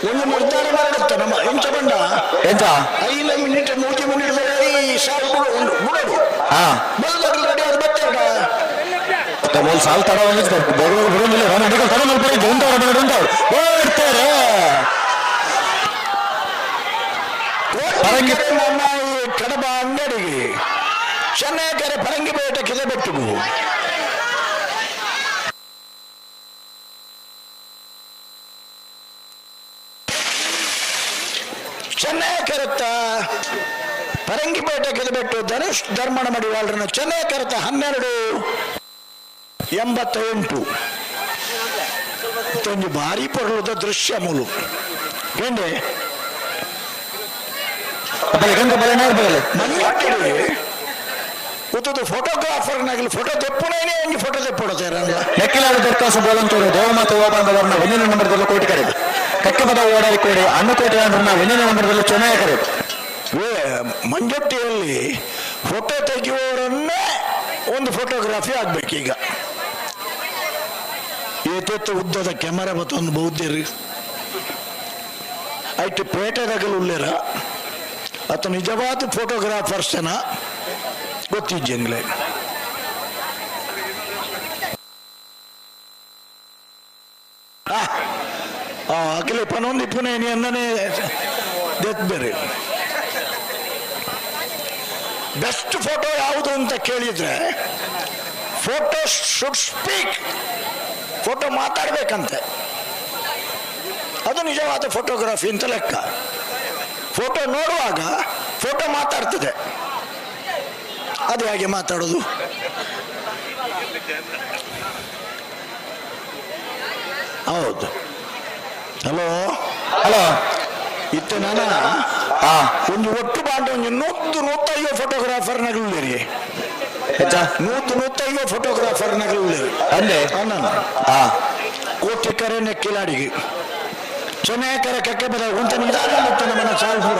ಒಂದು ನಿರ್ಧಾರ ಮಾಡುತ್ತೆ ನಮ್ಮ ಎಂಚ ಬಂಡ. ಎಂತ? 5 ಮಿನಿಟ್ 3 ಮಿನಿಟ್ ಸಾಲು ಬಿಡು ಬಿಡೋದು. ಹಾ. ಬಲ್ದಾಗಲಿ ರೆಡಿ ಅದು ಬರ್ತೇವೆ. ಮೂಲ ಸಾಲು ತಡ ಬೇಗ ಬಿಡೋದಿಲ್ಲ ನಡಿಗಳು ತಡ ಮಲ್ಪಡಿ ಉಂಟವ್ರು ಉಂಟವ್ರು ಓಡ್ತಾರೆ. ಪರಂಗಿ ನಮ್ಮ ಈ ಕಡಬ ಅಂಗಡಿಗೆ ಚೆನ್ನೈಕರೆ ಪರಂಗಿಪೇಟೆ ಕಿದೆಬೆಟ್ಟಿಗು ಚೆನ್ನೈ ಕರೆತ ಪರಂಗಿಪೇಟೆ ಗೆದಬೆಟ್ಟು ಧನುಷ್ ಧರ್ಮಣ ಮಡಿವಾಳರನ್ನು ಚೆನ್ನೈ ಕರೆತ 12:88. ಒಂದು ಭಾರಿ ಪೊರ್ಲುದ ದೃಶ್ಯ ಮೂಲು ಏಂಡೆ ಮಂಜೊಟ್ಟಿಡಿ ಉತ್ತದ ಫೋಟೋಗ್ರಾಫರ್ನಾಗಲಿ ಫೋಟೋ ತೆಪ್ಪುನೇನೆ ಒಂಜಿ ಫೋಟೋ ತೆಪ್ಪುಡುತ್ತಾರೆ. ನೆಕ್ಕಿಲಾಡ ದರ್ಕಾಸು ಬೋಲಂತೂರು ದೇವಮಾತೆ ಓಬಾಂದವರನ್ನ ಒಂದನೇ ನಂಬರ್ದಲ್ಲಿ ಕೋಟಿ ಕರೆದು ಕಕ್ಕೆಪದ ಓಡಾಡಿ ಕೋಡಿ ಅಣ್ಣಕೋಟೆ ಅಂದ್ರೆ ಒಂದನೇ ನಂಬರ್ದಲ್ಲಿ ಚೆನ್ನೈ ಕರೆದು. ಮಂಜೊಟ್ಟಿಯಲ್ಲಿ ಫೋಟೋ ತೆಗೆಯುವವರನ್ನೇ ಒಂದು ಫೋಟೋಗ್ರಫಿ ಆಗ್ಬೇಕೀಗ. ಏತೆತ್ತು ಉದ್ದದ ಕ್ಯಾಮರಾ ಮತ್ತೊಂದು ಬೌದ್ಧರು ಐಟು ಪೇಟೆದಾಗಲು ಉಳ್ಳೇರ ಅಥವಾ ನಿಜವಾದ ಫೋಟೋಗ್ರಾಫರ್ಸ್ ಜನ ಗೊತ್ತಿದ್ದಂಗ್ಲೆ. ಅಖಿಲ ಪನೊಂದು ಇಪ್ಪನೇ ಅನ್ನನೇ ಬೇರೆ ಬೆಸ್ಟ್ ಫೋಟೋ ಯಾವುದು ಅಂತ ಕೇಳಿದ್ರೆ ಫೋಟೋ should speak, photo ಮಾತಾಡಬೇಕಂತೆ. ಅದು ನಿಜವಾದ ಫೋಟೋಗ್ರಫಿ ಅಂತ ಲೆಕ್ಕ. ಫೋಟೋ ನೋಡುವಾಗ ಫೋಟೋ ಮಾತಾಡ್ತದೆ, ಅದು ಹೇಗೆ ಮಾತಾಡೋದು? ಹೌದು. ಹಲೋ ಹಲೋ ಇತ್ತು ನಾನ ಒಂದು ಒಟ್ಟು ಬಾಂಡ ಒಂದು 100 150 ಫೋಟೋಗ್ರಾಫರ್ನಗಳುಳ್ಳೇರಿ. 100 150 ಫೋಟೋಗ್ರಾಫರ್ನಗಳುಳ್ಳೇರಿ. ಅಂದೆ ಕೋಟಿ ಕರೆ ನೆಕ್ಕಿಲಾಡಿಗೆ ಚೆನ್ನೈ ಕಕ್ಕೆ ಬದ ಉಂಟ ನಿಧಾನ ಇತ್ತು ನಮ್ಮನ್ನ ಸಾಲು ಪೂರ.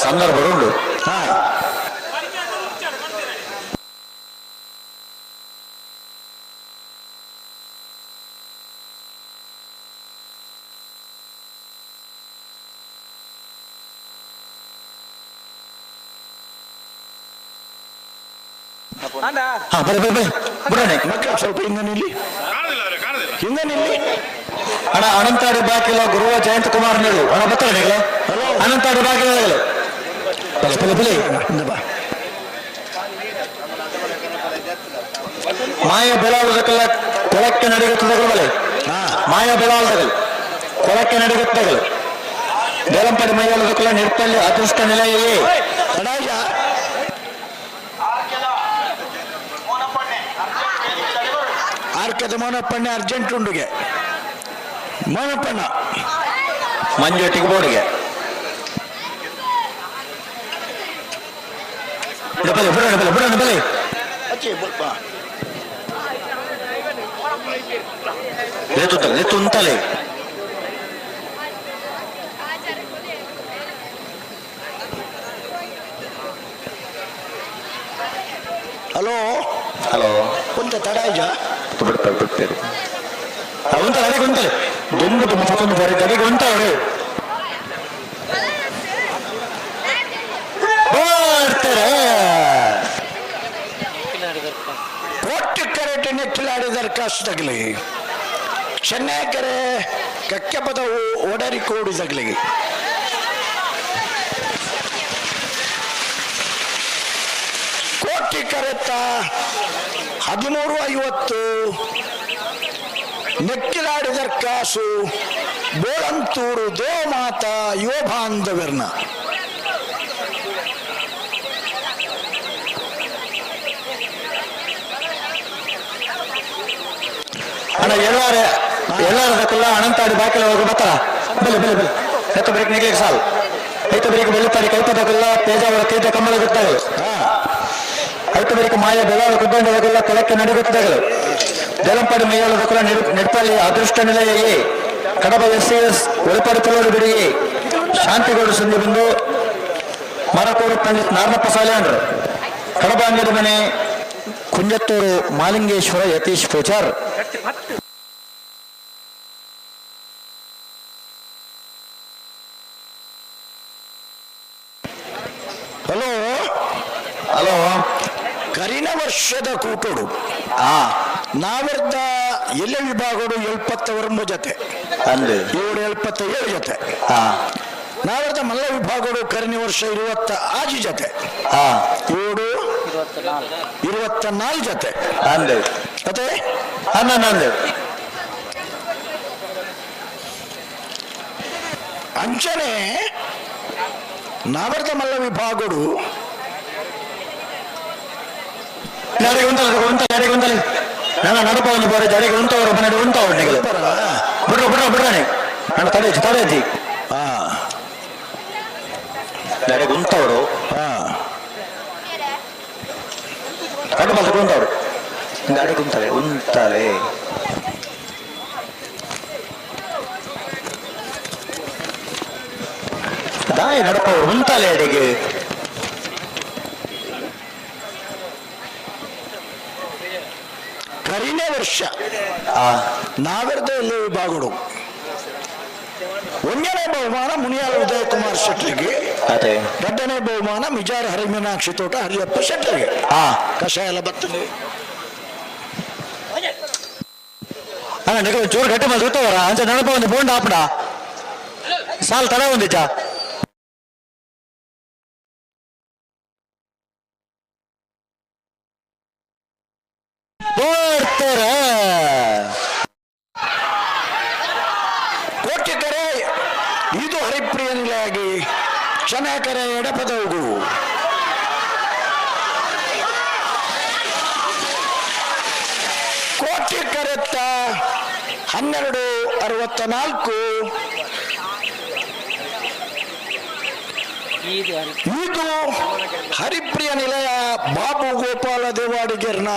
ಸಂದರ್ಭ ಉಂಟು. ಹಾ. ಹಾ ಬರೀ ಬರೀ ಬರೀ ಬಿಡೋಣ. ಮಕ್ಕಳು ಸ್ವಲ್ಪ ಹಿಂದೆ ನಿಲ್ಲಿ, ಹಿಂದೆ ನಿಲ್ಲಿ. ಅಣ್ಣ ಅನಂತಾಡಿ ಬಾಕಿಲ ಗುರುವ ಜಯಂತ್ ಕುಮಾರ್ ನೀಡು ಅಣ್ಣ ಬರ್ತಾರೆ. ಅನಂತಾಡಿ ಬಾಕಿಲ ಬಲೆ ಬಲೆ ಬಲೆ. ಮಾಯ ಬೆಳಾಳದಕ್ಕೆಲ್ಲ ಕೊಳಕ್ಕೆ ನಡೆಯುತ್ತದಗಳು ಬಲೆ. ಮಾಯ ಬೆಳಾಳದಗಳು ಕೊಳಕ್ಕೆ ನಡೆಯುತ್ತದಗಳು ಬೇಲಂಪಾಡಿ ಮೈಯಾಳದಕ್ಕೆಲ್ಲ ನಿರ್ಪಲ್ಲಿ ಅದೃಷ್ಟ ನಿಲಯವೇ. ಆರ್ಕದ ಮೋನಪ್ಪಣ್ಣ ಅರ್ಜೆಂಟ್ ಉಂಡುಗೆ ಮೋನಪ್ಪಣ್ಣ ಮಂಜೊಟ್ಟಿಗೆ ಬೋರ್ಡ್ಗೆ ಬಲೆ ಬಿಡೋಣ ಬಲೆ ಬಿಡೋಣ ಬಲೆ. ಲೇತುಂತಲೆ ಹಲೋ ಹಲೋ ಒಂತ ತಡ ಇಜ ಬಿಡ್ತಾರೆ ಬಿಡ್ತೇವೆ ಉಂಟಲ್ಲ ಅಡಿಗೆ ಉಂಟಲ್ಲ ದುಂಬು ತುಂಬ ಪತ್ತೊಂದು ಬಾರಿ ಅಡಿಗೆ ಉಂಟ ಅವರು ಬರ್ತಾರೆ. ಒಟ್ಟು ಕರೆಟ್ ನೆಕ್ಕಿಲಾಡಿ ದರ್ಖಾಸ್ತು ತಗಲಿ ಚೆನ್ನೈ ಕರೆ ಕಕ್ಕೆಪದ ಒಡರಿ ಕೋಡಿ ತಗಲಿಗೆ ಕೋಟಿ ಕರೆತ 13:50. ನೆಕ್ಕಿಲಾಡಿ ದರ್ಕಾಸು ಬೋಳಂತೂರು ದೇವಮಾತ ಯುವಬಾಂಧವರ್ನ. ಅಣ್ಣ ಎಲ್ಲಾರ ಎಲ್ಲಾರ ದಕ್ಕಲ್ಲ ಅನಂತಾಡಿ ಬಾಕಿಲ ಹೋಗಿ ಬರ್ತಾರ. ಬಲೆ ಬಲೆ ಬಲೆ ಎತ್ತ ಬ್ರೇಕ್ ನಿಗ್ಲಿಕ್ಕೆ ಸಾಲು. ಐತ ಬ್ರೇಕ್ ಬೆಳ್ಳುತ್ತಾಡಿ ಕೈಪದಕ್ಕೆಲ್ಲ ತೇಜಾವರ ತೇಜ ಕಮ್ಮಳ ಗೊತ್ತಾಗಲು. ಐತ ಬ್ರೇಕ್ ಮಾಯ ಬೆಳಾವ ಕುದ್ದಂಡದಕ್ಕೆಲ್ಲ ಕೆಳಕ್ಕೆ ನಡಿಗುತ್ತಾಗಲು. ದೇಲಂಪಾಡಿ ಮೈಯಾಲದಕ್ಕೆಲ್ಲ ನೆಡ್ಪಲ್ಲಿ ಅದೃಷ್ಟ ನಿಲಯ ಎ, ಕಡಬ ಎಸ್ ಎಸ್ ಒಳಪಾಡಿ ತಲೋಡು ಬಿಡಿ ಎ, ಶಾಂತಿಗೌಡ ಸಂಧಿ ಬಂದು ಮರಕೋಡು ಪಂಡಿತ್ ನಾರ್ನಪ್ಪ ಸಾಲ್ಯಾಂಡ್ರು, ಕಡಬ ಅಂಗಡಿ ಮನೆ ಕುಂಜತ್ತೂರು ಮಾಲಿಂಗೇಶ್ವರ ಯತೀಶ್ ಪೂಜಾರ್. ಹಲೋ ಹಲೋ, ಕರಿನ ವರ್ಷದ ಕೂಟೋಡು ನಾವೆರ್ದ ಎಲ್ಲ ವಿಭಾಗಡು 79 ಜೊತೆ ಅಂದು ಏಳು 77 ಜೊತೆ. ನಾವೆರ್ದ ಮಲ್ಲ ವಿಭಾಗಡು ಕರಿನ ವರ್ಷ 26 ಜೊತೆ, ಏಳು 24 ಜೊತೆ ಅಂದು ಅದೇ ಹನ್ನೊಂದು. ಅಂಚನೆ ನಾವರ್ದ ಮಲ್ಲ ವಿಭಾಗಡು ಜಡಿಗೆ ಉಂಟಲ್ಲ ಉಂಟಲ್ಲ ಜಡಿಗೆ ಉಂಟಲ್ಲ ನನ್ನ ನಡಪ ಒಂದು ಬೋರೆ ಜಡಿಗೆ ಉಂಟವರು ಮನೆ ಉಂಟವರು ನಿಗಲು ಬಿಡ್ರ ಬಿಡ್ರ ಬಿಡ್ರಾಣಿ ನನ್ನ ತಡೆ ತಡೆ ಅಜ್ಜಿ ಜಡಿಗೆ ಉಂಟವರು ಕಡು ಬಲ್ತ ಉಂಟವರು ಗಾಡಿಗೆ ಉಂಟಲೆ ಉಂಟಲೆ. ದಾಯಿ ನಡಪವರು ಉಂಟಲೆ ಅಡಿಗೆ. ಕರಿನೇ ವರ್ಷ ನಾವೆರ್ದ ಎಲ್ಲ ವಿಭಾಗಡು ಒಂದನೇ ಬಹುಮಾನ ಮುನಿಯಾಲ ಉದಯಕುಮಾರ್ ಶೆಟ್ಟರಿಗೆ, ಎರಡನೇ ಬಹುಮಾನ ಮಿಜಾರ್ ಹರಿಮೀನಾಕ್ಷಿ ತೋಟ ಹರಿಯಪ್ಪ ಶೆಟ್ಟರಿಗೆ. ಕಷಾಯ ಎಲ್ಲ ಬರ್ತದೆ. ಅಣ್ಣ ನಿಗಲು ಚೂರು ಗಟ್ಟಿ ಮೇಲೆ ಸುತ್ತವರ ಅಂಚ ನಡಪ ಒಂದು ಬೋಂಡ ಆಪಡ ಸಾಲ್ ತಡ ಒಂದಿಚ್ಚ ಬರ್ತಾರ. ಕೋಟಿಕರೆ ಇದು ಹರಿಪ್ರಿಯನಿಗಾಗಿ ಚನಕರೆ ಎಡಪದವುಗು. ಕೋಟಿ ಕರೆತ್ತ 12:64. ಇದು ಹರಿಪ್ರಿಯ ನಿಲಯ ಬಾಬು ಗೋಪಾಲ ದೇವಾಡಿಗೆರ್ನ.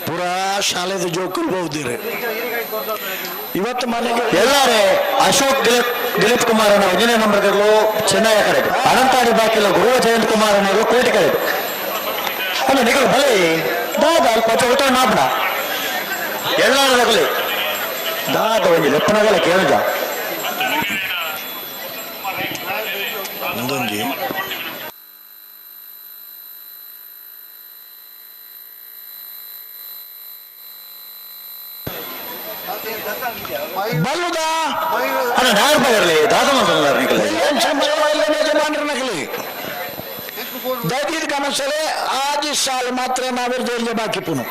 ಪೂರಾ ಶಾಲೆದ ಜೋಕುಲ್ ಬಹುದಿರಿ ಇವತ್ತು ಮನೆಗೆ. ಎಲ್ಲಾರೇ ಅಶೋಕ್ ದಿಲೀಪ್ ದಿಲೀಪ್ ಕುಮಾರ್ ಅನ್ನ ಒಂದನೇ ನಂಬರ್ಗಳು ಚೆನ್ನೈ ಕಡೆ, ಅನಂತಾಡಿ ಬಾಕಿಲ್ಲ ಗುರುವ ಜಯಂತ್ ಕುಮಾರ್ ಅನ್ನೋರು ಕೋಟಿ ಕಡೆ. ಅಲ್ಲ ನಿಗಲು ಬಲೆ ದಾದ ಅಲ್ಪ ಚೌತ ನಾಪಣ ಎಲ್ಲಾರ ತಗಲಿ ದಾದ ಒಂಜಿ ಲೆಪ್ಪನಗಲ ಕೇಳುಜ. ಒಂದೊಂಜಿ ಬಲ್ಲುದ ಅಣ್ಣ ನಾರು ಇರಲಿ ದಾದ ಮಾತಾಡಲಾರ ನಿಗಲು ಯಜಮಾನರನಗಲಿ ದೈದಿದ ಕಮಸಲೆ ಆಜಿ ಸಾಲ ಮಾತ್ರ ನಾವಿರ್ದ ಬಾಕಿ ಪುನು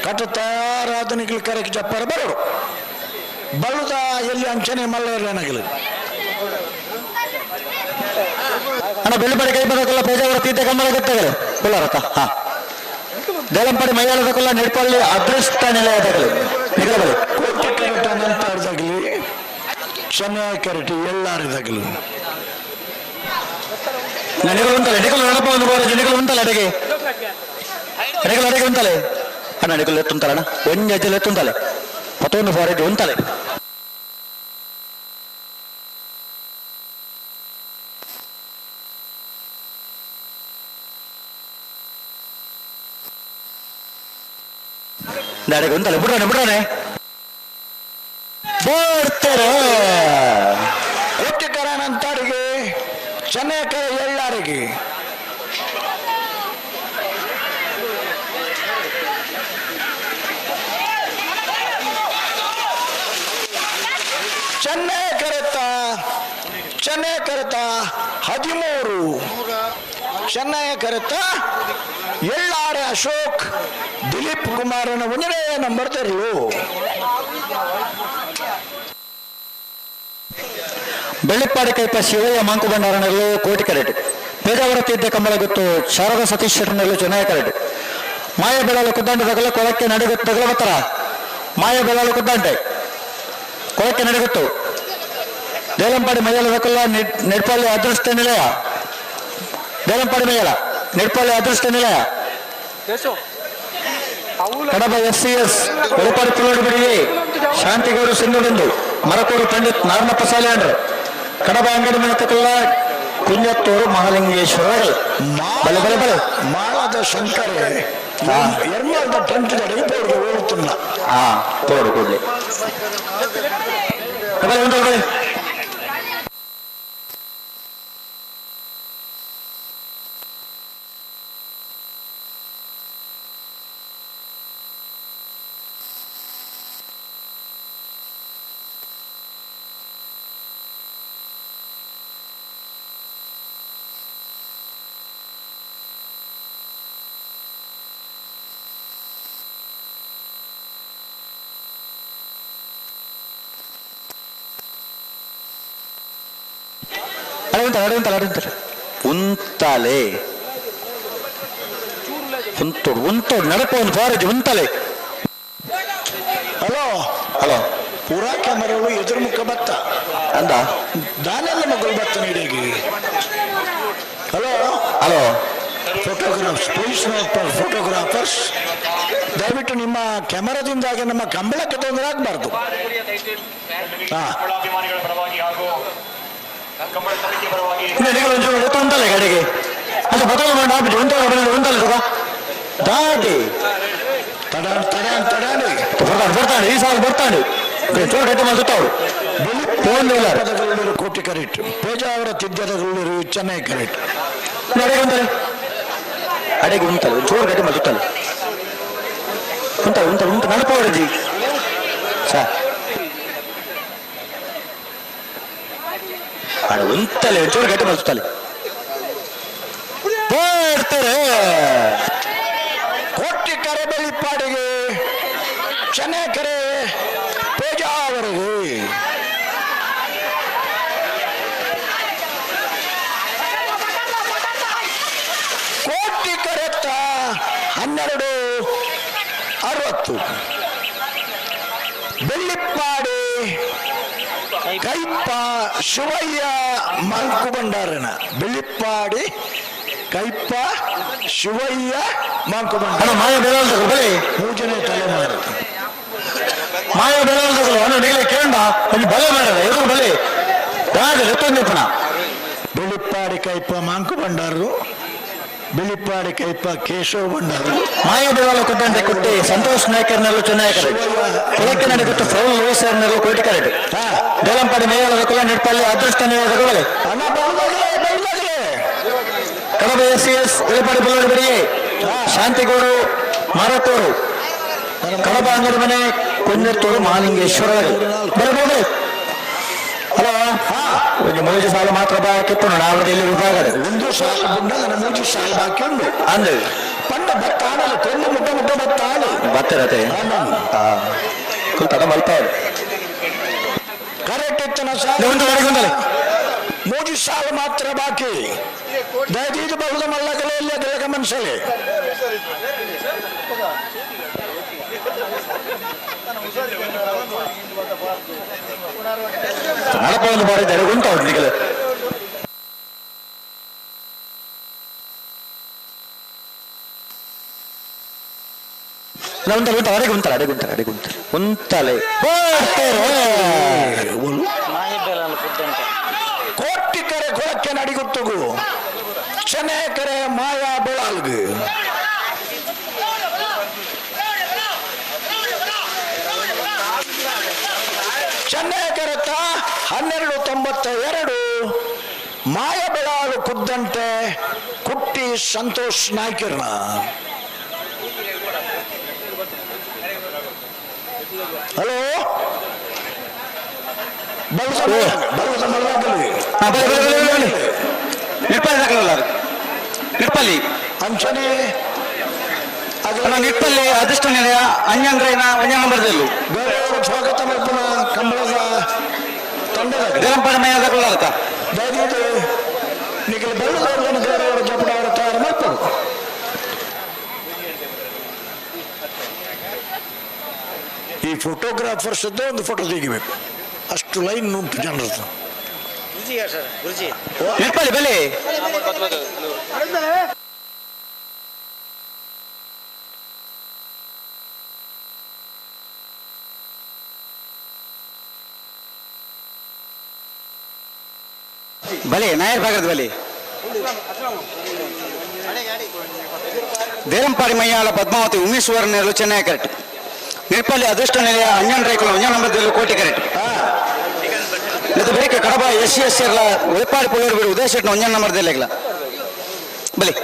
ಕಟ್ಟತಾರಾಧನಿಗಳು ಕರೆಕ್ ಜಪ್ಪರ ಬರೋಡು ಬಲ್ಲುದ ಎಲ್ಲಿ ಅಂಚನೆ ಮಲ್ಲ ನಗಲು. ಅಣ್ಣ ಬೆಳ್ಳಿಪಡೆ ಕೈ ಬರೋಕಲ್ಲ ಪೇಜಾವರ ತೀರ್ಥ ಕಮ್ಮಲ ಗೊತ್ತಾಗಲು ಕುಲ್ಲಾರತ್ತ. ಹಾ ದೇಲಂಪಾಡಿ ಮೈಯಾಳದಕ್ಕೆಲ್ಲ ನೆಡ್ಪಳ್ಳಿ ಅದೃಷ್ಟ ನಿಲಯದಗಲಿ ನಿಗಲಬಲಿ. ಕೋಟಿ ಕರೆಟ್ ಅನಂತಾರ್ದಾಗಲಿ ಚೆನ್ನೈ ಕರೆಟ್ ಎಲ್ಲಾರದಾಗಲಿ. ನಿಗಲು ಉಂಟಲ್ಲ ನಿಗಲು ನಡಪ ಒಂದು ಬೋರೆ ನಿಗಲು ಉಂಟಲ್ಲ ಅಡಿಗೆ ನಿಗಲು ಅಡಿಗೆ ಉಂಟಲೆ ಅಣ್ಣ ನಿಗಲು ಎತ್ತುಂತಲ್ಲ ಅಣ್ಣ ಒಂಜಿ ಅಜ್ಜಲು ಎತ್ತುಂತಲೆ ಮತ್ತೊಂದು ಫಾರೆಡ್ ಉಂಟಲೆ ಅಡಿಗೆ ಉಂಟಲೆ ಬಿಡ್ರಾನೆ ಬಿಡ್ರಾನೆ ಬರ್ತಾರೆ. ಕೋಟಿ ಕರನಂತಾರಿಗೆ ಚೆನ್ನೈ ಕರೆ ಎಲ್ಲಾರಿಗೆ. ಚೆನ್ನೈ ಕರೆತ ಚೆನ್ನೈ ಕರೆತ 13 ಚೆನ್ನೈ ಕರೆತ ಎಳ್ಳಾರೆ ಅಶೋಕ್ ದಿಲೀಪ್ ಕುಮಾರನ ಒಂದನೇ ನಂಬರ್ ತೆರಲು. ಬೆಳ್ಳಿಪ್ಪಾಡಿ ಕೈಪ ಶಿವಯ್ಯ ಮಾಂಕು ಭಂಡಾರನಲ್ಲೂ ಕೋಟಿ ಕರೆಟ್. ಪೇಜಾವರ ತೀರ್ಥ ಕಂಬಳ ಗೊತ್ತು ಶಾರದಾ ಸತೀಶ್ ಶೆಟ್ಟರ್ನಲ್ಲೂ ಚೆನ್ನೈ ಕರೆಟ್. ಮಾಯ ಬೆಳಲು ಕುದ್ದಂಡೆ ತಗಲ ಕೊಳಕ್ಕೆ ನಡೆಗುತ್ತು ತಗಲ ಬತ್ತರ. ಮಾಯ ಬೆಳಲು ಕುದ್ದಂಡೆ ಕೊಳಕ್ಕೆ ನಡೆಗುತ್ತು. ದೇಲಂಪಾಡಿ ಮೈಯಲ ತಕಲ್ಲ ನೆಡ್ಪಲ್ಲಿ ಅದೃಷ್ಟ ನಿಲಯ. ದೇಲಂಪಾಡಿ ಮೈಯಲ ನೆಡ್ಪಲ್ಲಿ ಅದೃಷ್ಟ ನಿಲಯ. ಕಡಬ ಎಸ್ ಸಿ ಎಸ್ ಬೆಳಪಾಡಿ ಪುಲ್ಲೋಡಿ ಬಿಡಿ ಶಾಂತಿಗೌರು ಸಿಂಧುಡೆಂದು ಮರಕೂರು ಪಂಡಿತ್ ನಾರ್ಮಪ್ಪ ಸಾಲ್ಯಾಂಡ್ರು ಕಡಬ ಅಂಗಡಿ ಮನೆ ತಕಲ್ಲ ಕುಂಜತ್ತೂರು ಮಹಾಲಿಂಗೇಶ್ವರ ಬಲೆ ಬಲೆ ಬಲೆ ಮಾಳದ ಶಂಕರೇ ಎರ್ಮಾಲ್ದ ಟೆಂಟ್ ಪೋಡು ಓಡುತ್ತಿಲ್ಲ. ಹಾ ತೋಡು ಕೂಡ್ಲಿ ಬಲೆ ಉಂಟು ಬಲೆ. ಅಡೆ ಉಂಟಲ್ಲ ಅಡೆ ಉಂಟಲ್ಲ ಉಂತಾಲೆ ಉಂತೋಡು ಉಂತೋಡು ನಡಪ ಒಂದು ಫಾರಜ್ ಉಂತಾಲೆ. ಹಲೋ ಹಲೋ ಪೂರಾ ಕ್ಯಾಮರಾಗಳು ಎದುರು ಮುಖ ಬತ್ತ ಅಂದ ದಾನೆಲ್ಲ ಮಗಳು ಬತ್ತ ನೀಡಿಗೆ. Hello hello photographers please note photographers, ದಯವಿಟ್ಟು ನಿಮ್ಮ ಕ್ಯಾಮರಾದಿಂದಾಗಿ ನಮ್ಮ ಕಂಬಳಕ್ಕೆ ತೊಂದರೆ ಆಗಬಾರ್ದು. ಅಭಿಮಾನಿಗಳ ಪರವಾಗಿ ಹಾಗೂ ಕಂಬಳ ಸಮಿತಿಯ ಪರವಾಗಿ ಉಂತಲೆ ಗಾಡಿಗೆ ಅದು ಬದಲು ಮಾಡಿ ಆಗ್ಬಿಟ್ಟು ಉಂತಲೆ ಉಂತಲೆ ಸುಖ ದಾಟಿ ತಡ ತಡ ತಡಾಡಿ ಬರ್ತಾನೆ ಬರ್ತಾನೆ ಈ ಸಾಲ ಬರ್ತಾನೆ ಚೂರು ಗಟ್ಟಿ ಮಾಡ್ತಾವ್ರು ಫೋನ್ ಇಲ್ಲ. ಪದಗಳಲ್ಲಿರು ಕೋಟಿ ಕರೆಕ್ಟ್, ಪೇಜಾವರ ತಿದ್ದದಗಳಲ್ಲಿರು ಚೆನ್ನೈ ಕರೆಕ್ಟ್. ಅಡೆಗೆ ಉಂತಲೆ ಅಡೆಗೆ ಉಂತಲೆ ಚೂರು ಗಟ್ಟಿ ಮಾಡ್ತಾನೆ ಉಂತಲೆ ಉಂತಲೆ ಉಂತ ನಡಪವರಜಿ ಸಾ ಅಡ ಉಂತಲೆ ಚೂರು ಗಟ್ಟಿ ಮಾಡ್ತಾನೆ ಬರ್ತಾರೆ. ಕೋಟಿ ಕರೆ ಬೆಳಿಪಾಡಿಗೆ ಚೆನ್ನೈ ಕರೆ ಪೇಜಾವರಿಗೆ. ಕೋಟಿ ಕರೆತ್ತ 12:60. ಬೆಳ್ಳಿಪ್ಪಾಡಿ ಕೈಪ ಶಿವಯ್ಯ ಮಾಂಕು ಭಂಡಾರನ. ಬೆಳ್ಳಿಪ್ಪಾಡಿ ಕೈಪ ಶಿವಯ್ಯ ಮಾಂಕು ಭಂಡಾರ. ಮಾಯ ಬೆಳವಲ್ ಬಲೆ ಮೂಜನೇ ತಲೆಮಾರು. ಮಾಯ ಬೆಳವಲ್ ಅಣ್ಣ ನಿಗಲೆ ಕೇಂಡ ಒಂದು ಬಲೆ ಮಾಡದ ಎದುರು ಬಲೆ ದಾದ ಎತ್ತೊಂದಿಪ್ಪನ. ಬೆಳ್ಳಿಪ್ಪಾಡಿ ಕೈಪ ಮಾಂಕು ಭಂಡಾರರು, ಬೆಳ್ಳಿಪ್ಪಾಡಿ ಕೈಪ ಕೇಶವ ಭಂಡಾರರು. ಮಾಯ ಬೆಳವಲ ಕೊಟ್ಟಂತೆ ಕುಟ್ಟಿ ಸಂತೋಷ್ ನಾಯ್ಕರ್ನಲ್ಲೂ ಚೆನ್ನೈ ಕರೆಕ್ಟ್. ಕುಲಕ್ಕೆ ನಡೆಗುತ್ತು ಫೌಲ್ ಲೂಸರ್ನಲ್ಲೂ ಕೋಟಿ ಕರೆಕ್ಟ್. ದೇಲಂಪಾಡಿ ಮೇಯಲ ಕುಲ ನೆಡ್ಪಲ್ಲಿ ಅದೃಷ್ಟ ಬಲೆ. ಕಡಬ ಎಸ್ ಸಿ ಎಸ್ ಇಳಪಾಡಿ ಬಲ್ಲೋಡಿ ಬಿಡಿ ಶಾಂತಿಗೌರು ಮಾರತ್ತೂರು ಕಡಬ ಅಂಗಡಿ ಮನೆ ಕುಂಜತ್ತೂರು ಮಹಾಲಿಂಗೇಶ್ವರ ಬರಬಹುದು. ಹಲೋ ಒಂದು ಮೂರು ಸಾಲು ಮಾತ್ರ ಬಾಕಿತ್ತು ನಾವದಲ್ಲಿ ವಿಭಾಗದ ಒಂದು ಸಾಲು ಬುಂಡ ಮೂಜಿ ಸಾಲು ಬಾಕಿ ಉಂಟು. ಅಂದು ಪಂಡ ಬತ್ತಾಣಲು ಕೊಂಡು ಮುಟ್ಟ ಮುಟ್ಟ ಬತ್ತಾಳು ಬತ್ತಿರತೆ ತಡ ಮಲ್ಪ ಕರೆಕ್ಟ್ ಇತ್ತನ ಸಾಲು ಒಂದು ಅಡೆಗೆ ಮೂಜಿ ಸಾಲು ಮಾತ್ರ ಬಾಕಿ. ದಯದೀದು ಬಹುದ ಮಲ್ಲಗಲೆಯಲ್ಲಿ ಅದರ ಗಮನಿಸಲಿ. ನಡಪ ಒಂದು ಬಾರಿ ಉಂಟು ಅವ್ರಿಗೆ. ಉಂಟಲ್ಲ ಉಂಟಲ್ಲ ಅಡೆಗೆ ಉಂಟಲ್ಲ ಅಡೆಗೆ ಉಂಟಲ್ಲ ಅಡೆಗೆ ಉಂಟಲ್ಲ ಉಂಟಲೆ ಕೋಟಿ ಕರೆ ಕೊಳಕ್ಕೆ ನಡಿಗುತ್ತಗು ಚೆನ್ನೈ ಕರೆ ಮಾಯಾ ಬೆಳಾಲ್ಗು. ಚೆನ್ನೈ ಕರೆತ 12:92. ಮಾಯ ಬೆಳಾಲು ಕುದ್ದಂತೆ ಕುಟ್ಟಿ ಸಂತೋಷ್ ನಾಯ್ಕರ್ನ. ಹಲೋ ನಿಡ್ಪಲ್ಲಿ ದಾಖಲಲ್ಲ ನಿಡ್ಪಲ್ಲಿ ಅಂಚನೆ ಅಣ್ಣ ನಿಡ್ಪಲ್ಲಿ ಅದೃಷ್ಟ ನಿಲಯ ಅಂಜಂದ್ರೈನ ಒಂಜ ನಂಬರ್ದಲ್ಲೂ ಗೌರವ ಸ್ವಾಗತ ಮಲ್ಪುನ ಕಂಬಳದ ತಂಡದ ದೇರಂಪಾಡಿ ಮೈಯ ದಾಖಲಾಗತ್ತ ದಯವಿಟ್ಟು ನಿಖಿಲ್ ಬಲ್ಲದವ್ರನ್ನ ಗೌರವ ಜಪಡವರ ತಯಾರು ಮಲ್ಪಡು. ಈ ಫೋಟೋಗ್ರಾಫರ್ಸ್ ಒಂದು ಫೋಟೋ ತೆಗಿಬೇಕು, ಅಷ್ಟು ಲೈನ್ ಉಂಟು ಜನರದ್ದು. ನಿಡ್ಪಲ್ಲಿ ಬಲಿ ಬಲಿ ನಾಯರ್ ಭಾಗದ ಬಲಿ ದೇರಂಪಾಡಿ ಮಯ್ಯಾಳ ಪದ್ಮಾವತಿ ಉಮೇಶ್ವರ ನೆರಳು ಚೆನ್ನೈ ಕರೆಕ್ಟ್. ನಿಡ್ಪಲ್ಲಿ ಅದೃಷ್ಟ ನಿಲಯ ಅಂಜನ್ ರೈಕುಲ ಒಂಜ ನಂಬರ್ದಲ್ಲಿ ಕೋಟಿ ಕರೆಕ್ಟ್. ಇದು ಬೇಕೆ ಕಡಬ ಎಸ್ ಸಿ ಎಸ್ ಎಲ್ಲ ಉಳಿಪಾಡಿ ಪುಳ್ಳೂರು ಬಿಡು ಉದಯ ಶೆಟ್ನ ಒಂಜನ್ ನಂಬರ್ದಲ್ಲಿ ಇಲ್ಲ ಬಲಿ.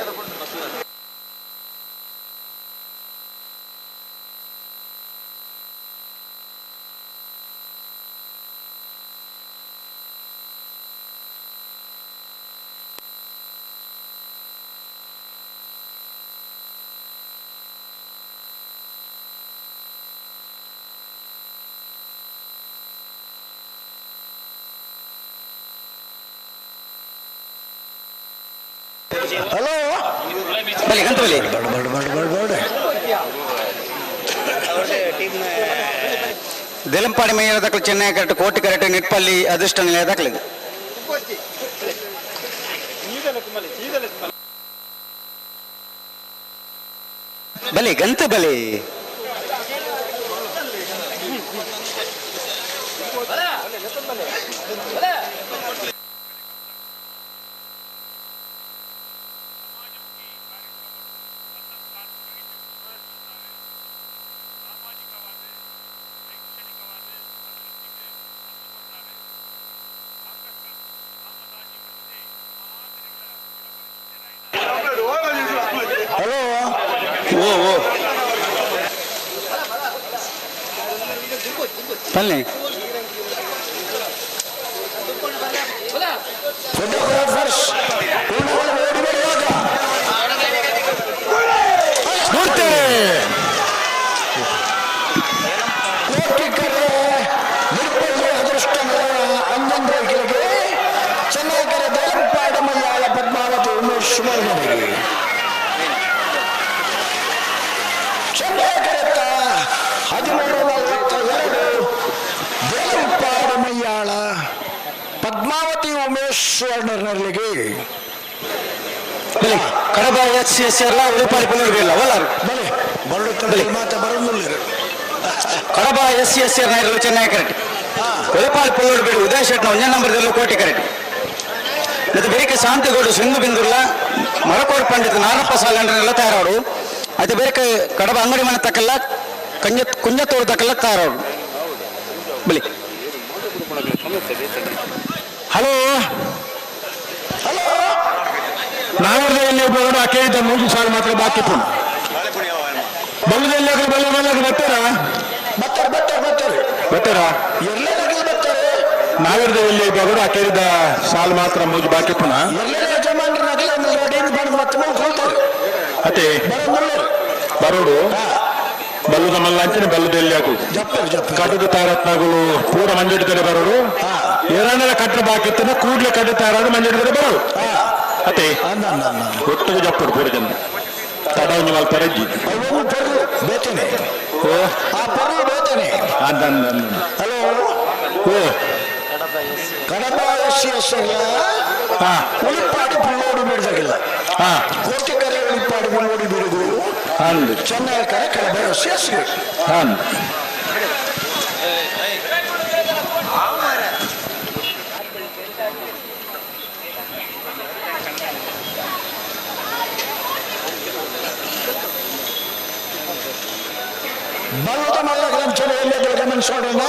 ಹಲೋ ಬಲಿ ಗಂತ ಬಲಿ ಬೇಡ ಬೇಡ ಬೇಡ ಬೇಡ ಬೇಡ. ದೇಲಂಪಾಡಿ ಮೈಯಾಳ ದಾಖಲು ಚೆನ್ನೈ ಕರೆಕ್ಟ್ ಕೋಟಿ ಕರೆಕ್ಟ್ ನಿಟ್ಪಲ್ಲಿ ಅದೃಷ್ಟ ನಿಲಯ ದಾಖಲಿದೆ. ಬಲಿ ಗಂತ ಬಲಿ ಹಲೋ ಓ ಓ ಬನ್ನಿ ಫೋಟೋಗ್ರಾಫರ್ಸ್ ಸ್ಫೂರ್ತಿ ಕೋಟಿಕರೆ ನಿರ್ಪಲ್ಲಿ ಅದೃಷ್ಟ ಅಂಜನ್ ರೈಕರಿಗೆ ಚೆನ್ನಾಗರೆ ದೇಲಂಪಾಡ ಮಯ್ಯಾಳ ಪದ್ಮಾವತಿ ಉಮೇಶ್ ಸುಮರ್ಗನಿಗೆ ಚೆನ್ನಾಗರೆತ್ತ 13:42 ದೇಲಂಪಾಡ ಮಯ್ಯಾಳ ಪದ್ಮಾವತಿ ಉಮೇಶ್ ಸುವರ್ಣರ್ನಲ್ಲಿಗೆ. ಬಲಿ ಕಡಬ ಎಸ್ ಸಿ ಎಸ್ ಎಲ್ಲ ಉಳಿಪಾಡಿ ಪುಳ್ಳೂರು ಇಲ್ಲ ಒಲ್ಲಾರು ಬಲೆ ಬರಡು ಮಾತ ಬರೋದಿಲ್ಲ. ಕಡಬ ಎಸ್ ಸಿ ಎಸ್ ನಾಯಕರು ಚೆನ್ನೈ ಕರೆಕ್ಟ್. ಉಳಿಪಾಡಿ ಪುಳ್ಳೂರು ಬಿಡು ಉದಯ ಶೆಟ್ನ ಒಂಜ ನಂಬರ್ದಲ್ಲೂ ಕೋಟಿ ಕರೆಕ್ಟ್. ಮತ್ತು ಬೇರೆ ಶಾಂತಿಗೌಡ ಸಿಂಧು ಬಿಂದುರ್ಲ ಮರಕೋಡು ಪಂಡಿತ ನಾರಪ್ಪ ಸಾಲಂಡ್ರನ್ನೆಲ್ಲ ತಯಾರಾಡು. ಅದು ಬೇರೆ ಕಡಬ ಅಂಗಡಿ ಮನೆ ತಕ್ಕಲ್ಲ ಕಂಜ ಕುಂಜತೋಡು ತಕ್ಕಲ್ಲ ತಯಾರಾಡು. ಬಲಿ ಹಲೋ ಹಲೋ ನಾಗರದಲ್ಲಿ ಒಬ್ಬರು ಕೇಳಿದ 3 ಸಾಲ ಮಾತ್ರ ಬಾಕಿ ಪುಣ ಬಲ್ಲದಲ್ಲಿ ಬಲ್ಲ ಬಲ್ಲ ಬರ್ತಾರಾ? ಬರ್ತಾರೆ ಬರ್ತಾರೆ ಬರ್ತಾರೆ ಬರ್ತಾರಾ? ಎಲ್ಲರಿಗೂ ಬರ್ತಾರೆ. ನಾಗರದಲ್ಲಿ ಒಬ್ಬರು ಕೇಳಿದ ಸಾಲ ಮಾತ್ರ ಮೂಜು ಬಾಕಿ ಪುನಃ ಎಲ್ಲರ ಯಜಮಾನರ ಮತ್ತೆ ಕೊಳ್ತಾರೆ ಅತ್ತೆ ಬರೋಡು ಬಲ್ಲದ ಮಲ್ಲ ಅಂಚನೆ ಬಲ್ಲದಲ್ಲಿ ಹಾಕು ಕಟ್ಟದ ತಾರತ್ನಗಳು ಪೂರ ಮಂಜೆಡ್ತಾರೆ ಬರೋಡು. ಏರಾನೆಲ್ಲ ಕಟ್ಟಡ ಬಾಕಿ ಇತ್ತು ಕೂಡ್ಲೆ ಕಟ್ಟ ತಾರಾಡು ಮಂಜೆಡ್ತಾರೆ ಬರೋಡು. ಅತ್ತೆ ಒಟ್ಟಿಗೆ ಜಪ್ಪಡು ಪೂರ ಜನ ತಡ ಒಂಜಿ ಮಲ್ಪರಜ್ಜಿ ಬೇತೇನೆ ಓ ಆ ಪರ್ರು ಬೇತೇನೆ. ಅಂದ hello oh Kadaba S C S ಎಲ್ಲ ಉಳಿಪಾಡಿ ಪುಳ್ಳೋಡು ಬಿಡದಾಗಿಲ್ಲ. ಕೋಟಿಕರೆ ಉಳಿಪಾಡಿ ಪುಳ್ಳೋಡಿ ಬಿಡುಗು ಚೆನ್ನೈ ಕರೆ ಕಡಬ ಎಸ್ ಸಿ ಎಸ್. ಬಲ್ಲದ ಮಲ್ಲ ಗ್ರಂಥನ ಗಮನಿಸೋಣ.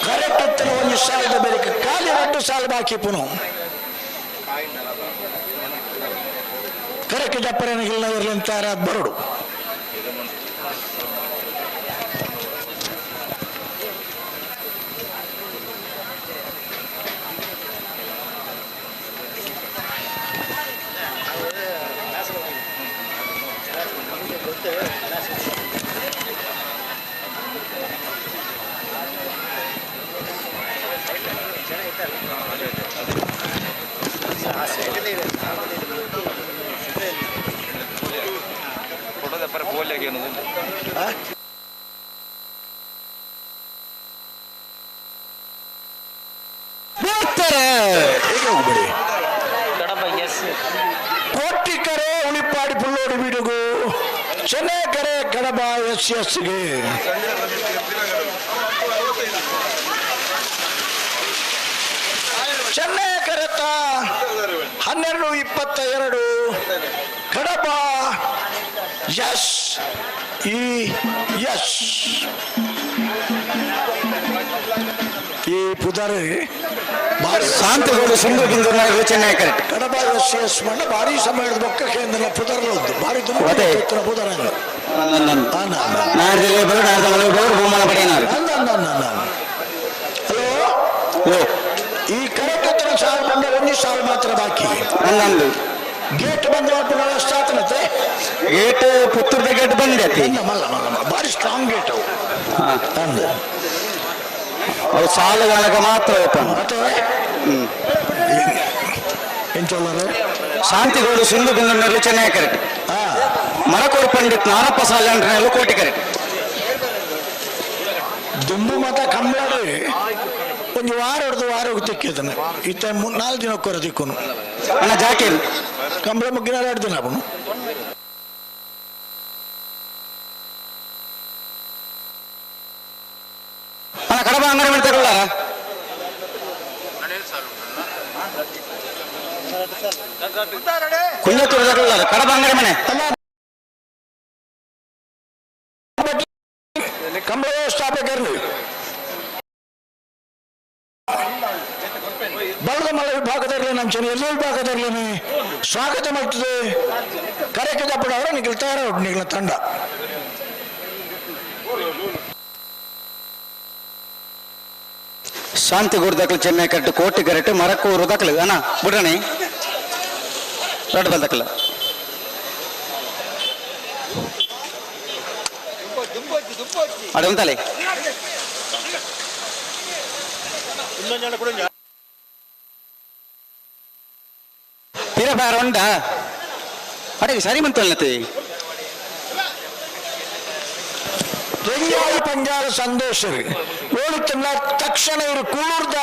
ಕರೆಕ್ಟ್ ಇತ್ತನ ಒಂದು ಸಾಲದ ಬೆಳಕು ಖಾಲಿ 2 ಸಾಲ ಬಾಕಿ ಪುನಃ ಕರೆಕ್ಟ್ ಜಪ್ಪರೇನಿಗಿಲ್ಲ ಇರಲಿ ಅಂತಾರೆ ಅದು ಬರಡು. ಹೋಗ್ಬಿಡಿ. ಕಡಬ ಎಸ್. ಕೋಟಿಕರೆ ಉಳಿಪಾಡಿ ಪುಲ್ಲೋಡಿ ಬೀಡುಗು, ಚೆನ್ನಕರೆ ಕಡಬ ಎಸ್ ಎಸ್ಗೆ. ಚೆನ್ನೈ ಕರೆತ 12-22, ಕಡಬ ಎಸ್ ಇ ಎಸ್. ಈ ಪುದರ್ ಶಾಂತಿಗೌಡ ಸಿಂಧು ಬಿಂದು ಚೆನ್ನೈ ಕರೆಕ್ಟ್. ಕಡಬ ಎಸ್ ಎಸ್ ಮಣ್ಣ ಭಾರಿ ಸಮಯದ ಬೊಕ್ಕ ಕೇಂದ್ರ ಪುದರ್ಲ ಉಂಟು ಭಾರಿ ತುಂಬ ಪುದರ್. ಹಲೋ, ಈ ಕರೆಕ್ಟ್ ಹತ್ರ ಸಾಲು ಬಂದ ಒಂದು ಸಾಲು ಮಾತ್ರ ಬಾಕಿ. ನಂದು ಗೇಟ್ ಬಂದ ವ್ಯವಸ್ಥೆ ಆತನತ್ತೆ. ಗೇಟ್ ಪುತ್ತೂರ್ದ ಗೇಟ್ ಬಂದೆ. ಮಲ್ಲ ಮಲ್ಲ ಭಾರಿ ಸ್ಟ್ರಾಂಗ್ ಗೇಟ್ ಅವು. ಅವು ಸಾಲುಗಳಾಗ ಮಾತ್ರ ಓಪನ್. ಶಾಂತಿಗೌಡ ಸಿಂಧು ಬಿಂದು ಚೆನ್ನೈ ಕರೆಕ್ಟ್. ಮರಕೋರು ಪಂಡಿತ್ ನಾರಪ್ಪ ಸಾಲ್ಯಾಂಡ್ರನೆಲ್ಲ ಕೋಟೆ ಕರೆಕ್ಟ್. ದುಂಬು ಮತ ಕಂಬಳಡು ಒಂದು ವಾರ ಹೊಡೆದು ವಾರ ತಿಕ್ಕಿದ್ದಾನೆ. ಇತ್ತ 4 ದಿನ ಕೊರ ದಿಕ್ಕುನು. ಅಣ್ಣ ಜಾಕೀರ್ ಕಂಬಳ ಮುಗ್ಗಿನ 2 ದಿನ ಅವನು. ಅಣ್ಣ ಕಡಬ ಅಂಗಡಿ ಮಾಡಿ ತಗೊಳ್ಳಾರ. ಕುಂಜತ್ತೂರು ತಗೊಳ್ಳಾರ ಕಡಬ ಅಂಗಡಿ ಮನೆ. ಕಂಬಳ ವ್ಯವಸ್ಥಾಪಕರು ಬಲದ ವಿಭಾಗದಲ್ಲಿ ನಮ್ಮ ಚೆನ್ನ ಎಲ್ಲ ವಿಭಾಗದಲ್ಲಿ ಸ್ವಾಗತ ಮಾಡ್ತದೆ. ಕರೆಕ್ಕೆ ದಪ್ಪಡವರ ನಿಖಿಲ್ ತಯಾರ ನಿಖಿಲ ತಂಡ. ಶಾಂತಿಗೂರು ದಕ್ಕಲು ಚೆನ್ನೈ ಕರೆಕ್ಟ್, ಕೋಟೆ ಕರೆಕ್ಟ್, ಮರಕೂರು ದಕ್ಕಲು ಅಣ್ಣ ಬಿಡ್ರಣಿ ರೆಡ್ ಬಲ್ ದಕ್ಕಲ. ಅಡೆ ಉಂತಲೆ ಪಿರ ಬಾರ ಉಂಡ ಅಡೆ ಸರಿ ಮಂತಲ್ನತೆ. ರೆಂಜಾಯಿ ಪಂಜಾರ ಸಂದೇಶರು ಓಡುತ್ತಲ್ಲ ತಕ್ಷಣ ಇವರು ಕೂರ್ದ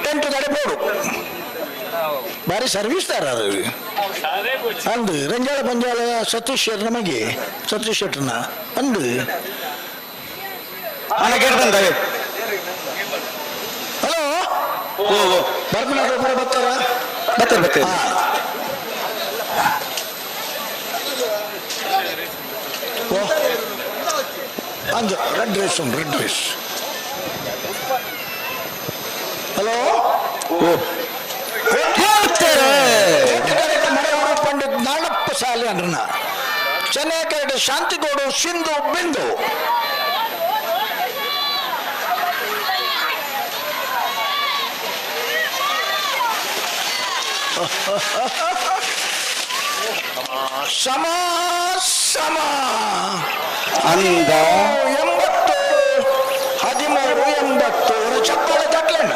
ಟೆಂಟ್ ತಡೆಬೋಡು ಭಾರಿ ಸರ್ವಿಸ್ ದಾರ ಅದು. ಅಂದು ರಂಜಾಳ ಪಂಜಾಲ ಸತೀಶ್ ನಮಗೆ ಸತೀಶ್ ಶೆಟ್ಟರ್ನ ಅಂದು. ಅಣ್ಣ ಗೇಟ್ ಬಂದವೆ. ಹಲೋ, ಓ ಓ ಬರ್ಮನಾಥ ಪುರ ಬರ್ತಾರ? ಬರ್ತಾರೆ ಬರ್ತಾರೆ. ಅಂದು ರೆಡ್ ರೈಸ್ ಉಂಟು, ರೆಡ್ ರೈಸ್. ಹಲೋ, ಪಂಡಿತ್ ನಾಳಪ್ಪ ಸಾಲೆ ಅಂದ್ರನ ಚೆನ್ನೈ ಕರೆಕ್ಟ್ ಶಾಂತಿಗೋಡು ಸಿಂಧು ಬಿಂದು. ಸಮ ಸಮ ಅಂದ 80 13 80. ಚಪ್ಪಾಳೆ ತಟ್ಲಣ್ಣ,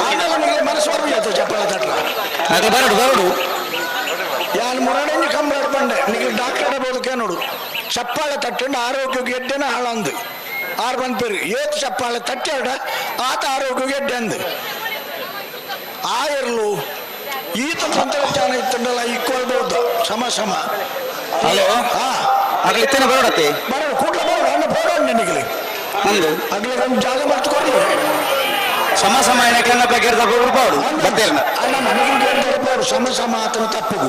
ಆಮೇಲೆ ನಿಮಗೆ ಮನಸ್ಸು ಬರ್ಬೇಕು ಚಪ್ಪಾಳೆ ತಟ್ಲ. ಅದು ಬರಡು ಬರಡು. ಯಾನ್ ಮುರಡಂಜಿ ಕಂಬಳ ಬಂಡೆ ನಿಮಗೆ ಡಾಕ್ಟರ್ ಬೋದಕ್ಕೆ ನೋಡು. ಚಪ್ಪಾಳೆ ತಟ್ಟಂಡು ಆರೋಗ್ಯಕ್ಕೆ ಎಡ್ಡೆನ ಹಾಳಂದು ಆರು ಬಂದ್ಪೇರು ಏತ್ ಚಪ್ಪಾಳೆ ತಟ್ಟಾಡ ಆತ ಆರೋಗ್ಯಕ್ಕೆ ಎಡ್ಡೆ ಅಂದು. ಆಯರ್ಲು ಈತ ತಂತ್ರಜ್ಞಾನ ಇತ್ತಂಡಲ್ಲ ಈಕ್ವಲ್ ಬಹುದು ಸಮ ಸಮ. ಹಲೋ, ಅಗ್ಲಿ ಇತ್ತೇನೆ ಬರೋಡತ್ತೆ. ಬರೋಡು ಕೂಡ್ಲ ಬರೋಡು ಅಣ್ಣ ಬೋಡೋಣ ನಿನಗೆ. ಅಂದು ಅಗ್ಲಿ ಒಂದು ಜಾಗ ಮಾಡ್ಕೊಡ್ಲಿ. ಸಮ ಸಮ ಏನಕ್ಕೆ ಬಗ್ಗೆ ಬಾಡು ಬತ್ತೇರ್ನ. ಅಣ್ಣ ನನಗೆ ಸಮ ಸಮ ಆತನ ತಪ್ಪುಗು.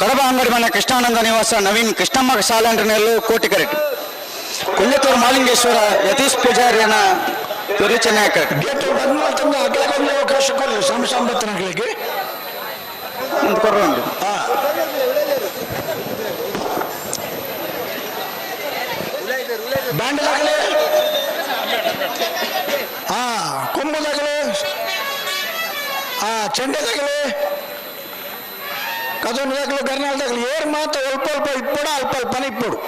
ಕಡಬ ಅಂಗಡಿ ಮನೆ ಕೃಷ್ಣಾನಂದ ನಿವಾಸ ನವೀನ್ ಕೃಷ್ಣಮ್ಮ ಶಾಲಾಂಡ್ರನೆಲ್ಲೂ ಕೋಟಿ ಕರೆಕ್ಟ್. ಕುಂಜತ್ತೂರು ಮಾಲಿಂಗೇಶ್ವರ ಯತೀಶ್ ಪೂಜಾರಿಯನ ಚೆನ್ನೈ ಕರೆಕ್ಟ್. ಗೇಟ್ ಬಂದ್ ಮಾಡ್ತಂದ್ರೆ ಅಗ್ಲಗೊಂದು ಅವಕಾಶ ಕೊಡಲಿ ಸಮ ಸಂಬತ್ತನಗಳಿಗೆ ಒಂದು ಕೊಡ್ರು. ಬ್ಯಾಂಡ್ ದಾಖಲೆ, ಹಾ ಕೊಂಬು ದಾಖಲೆ, ಹಾ ಚೆಂಡೆ ದಾಖಲೆ, ಕದೊಂದು ದಾಖಲೆ, ಗರ್ನಾಲ್ ದಾಖಲೆ. ಏರ್ ಮಾತ್ರ ಅಲ್ಪ ಅಲ್ಪ ಇಪ್ಪಡು, ಅಲ್ಪ ಅಲ್ಪನೆ ಇಪ್ಪಡು.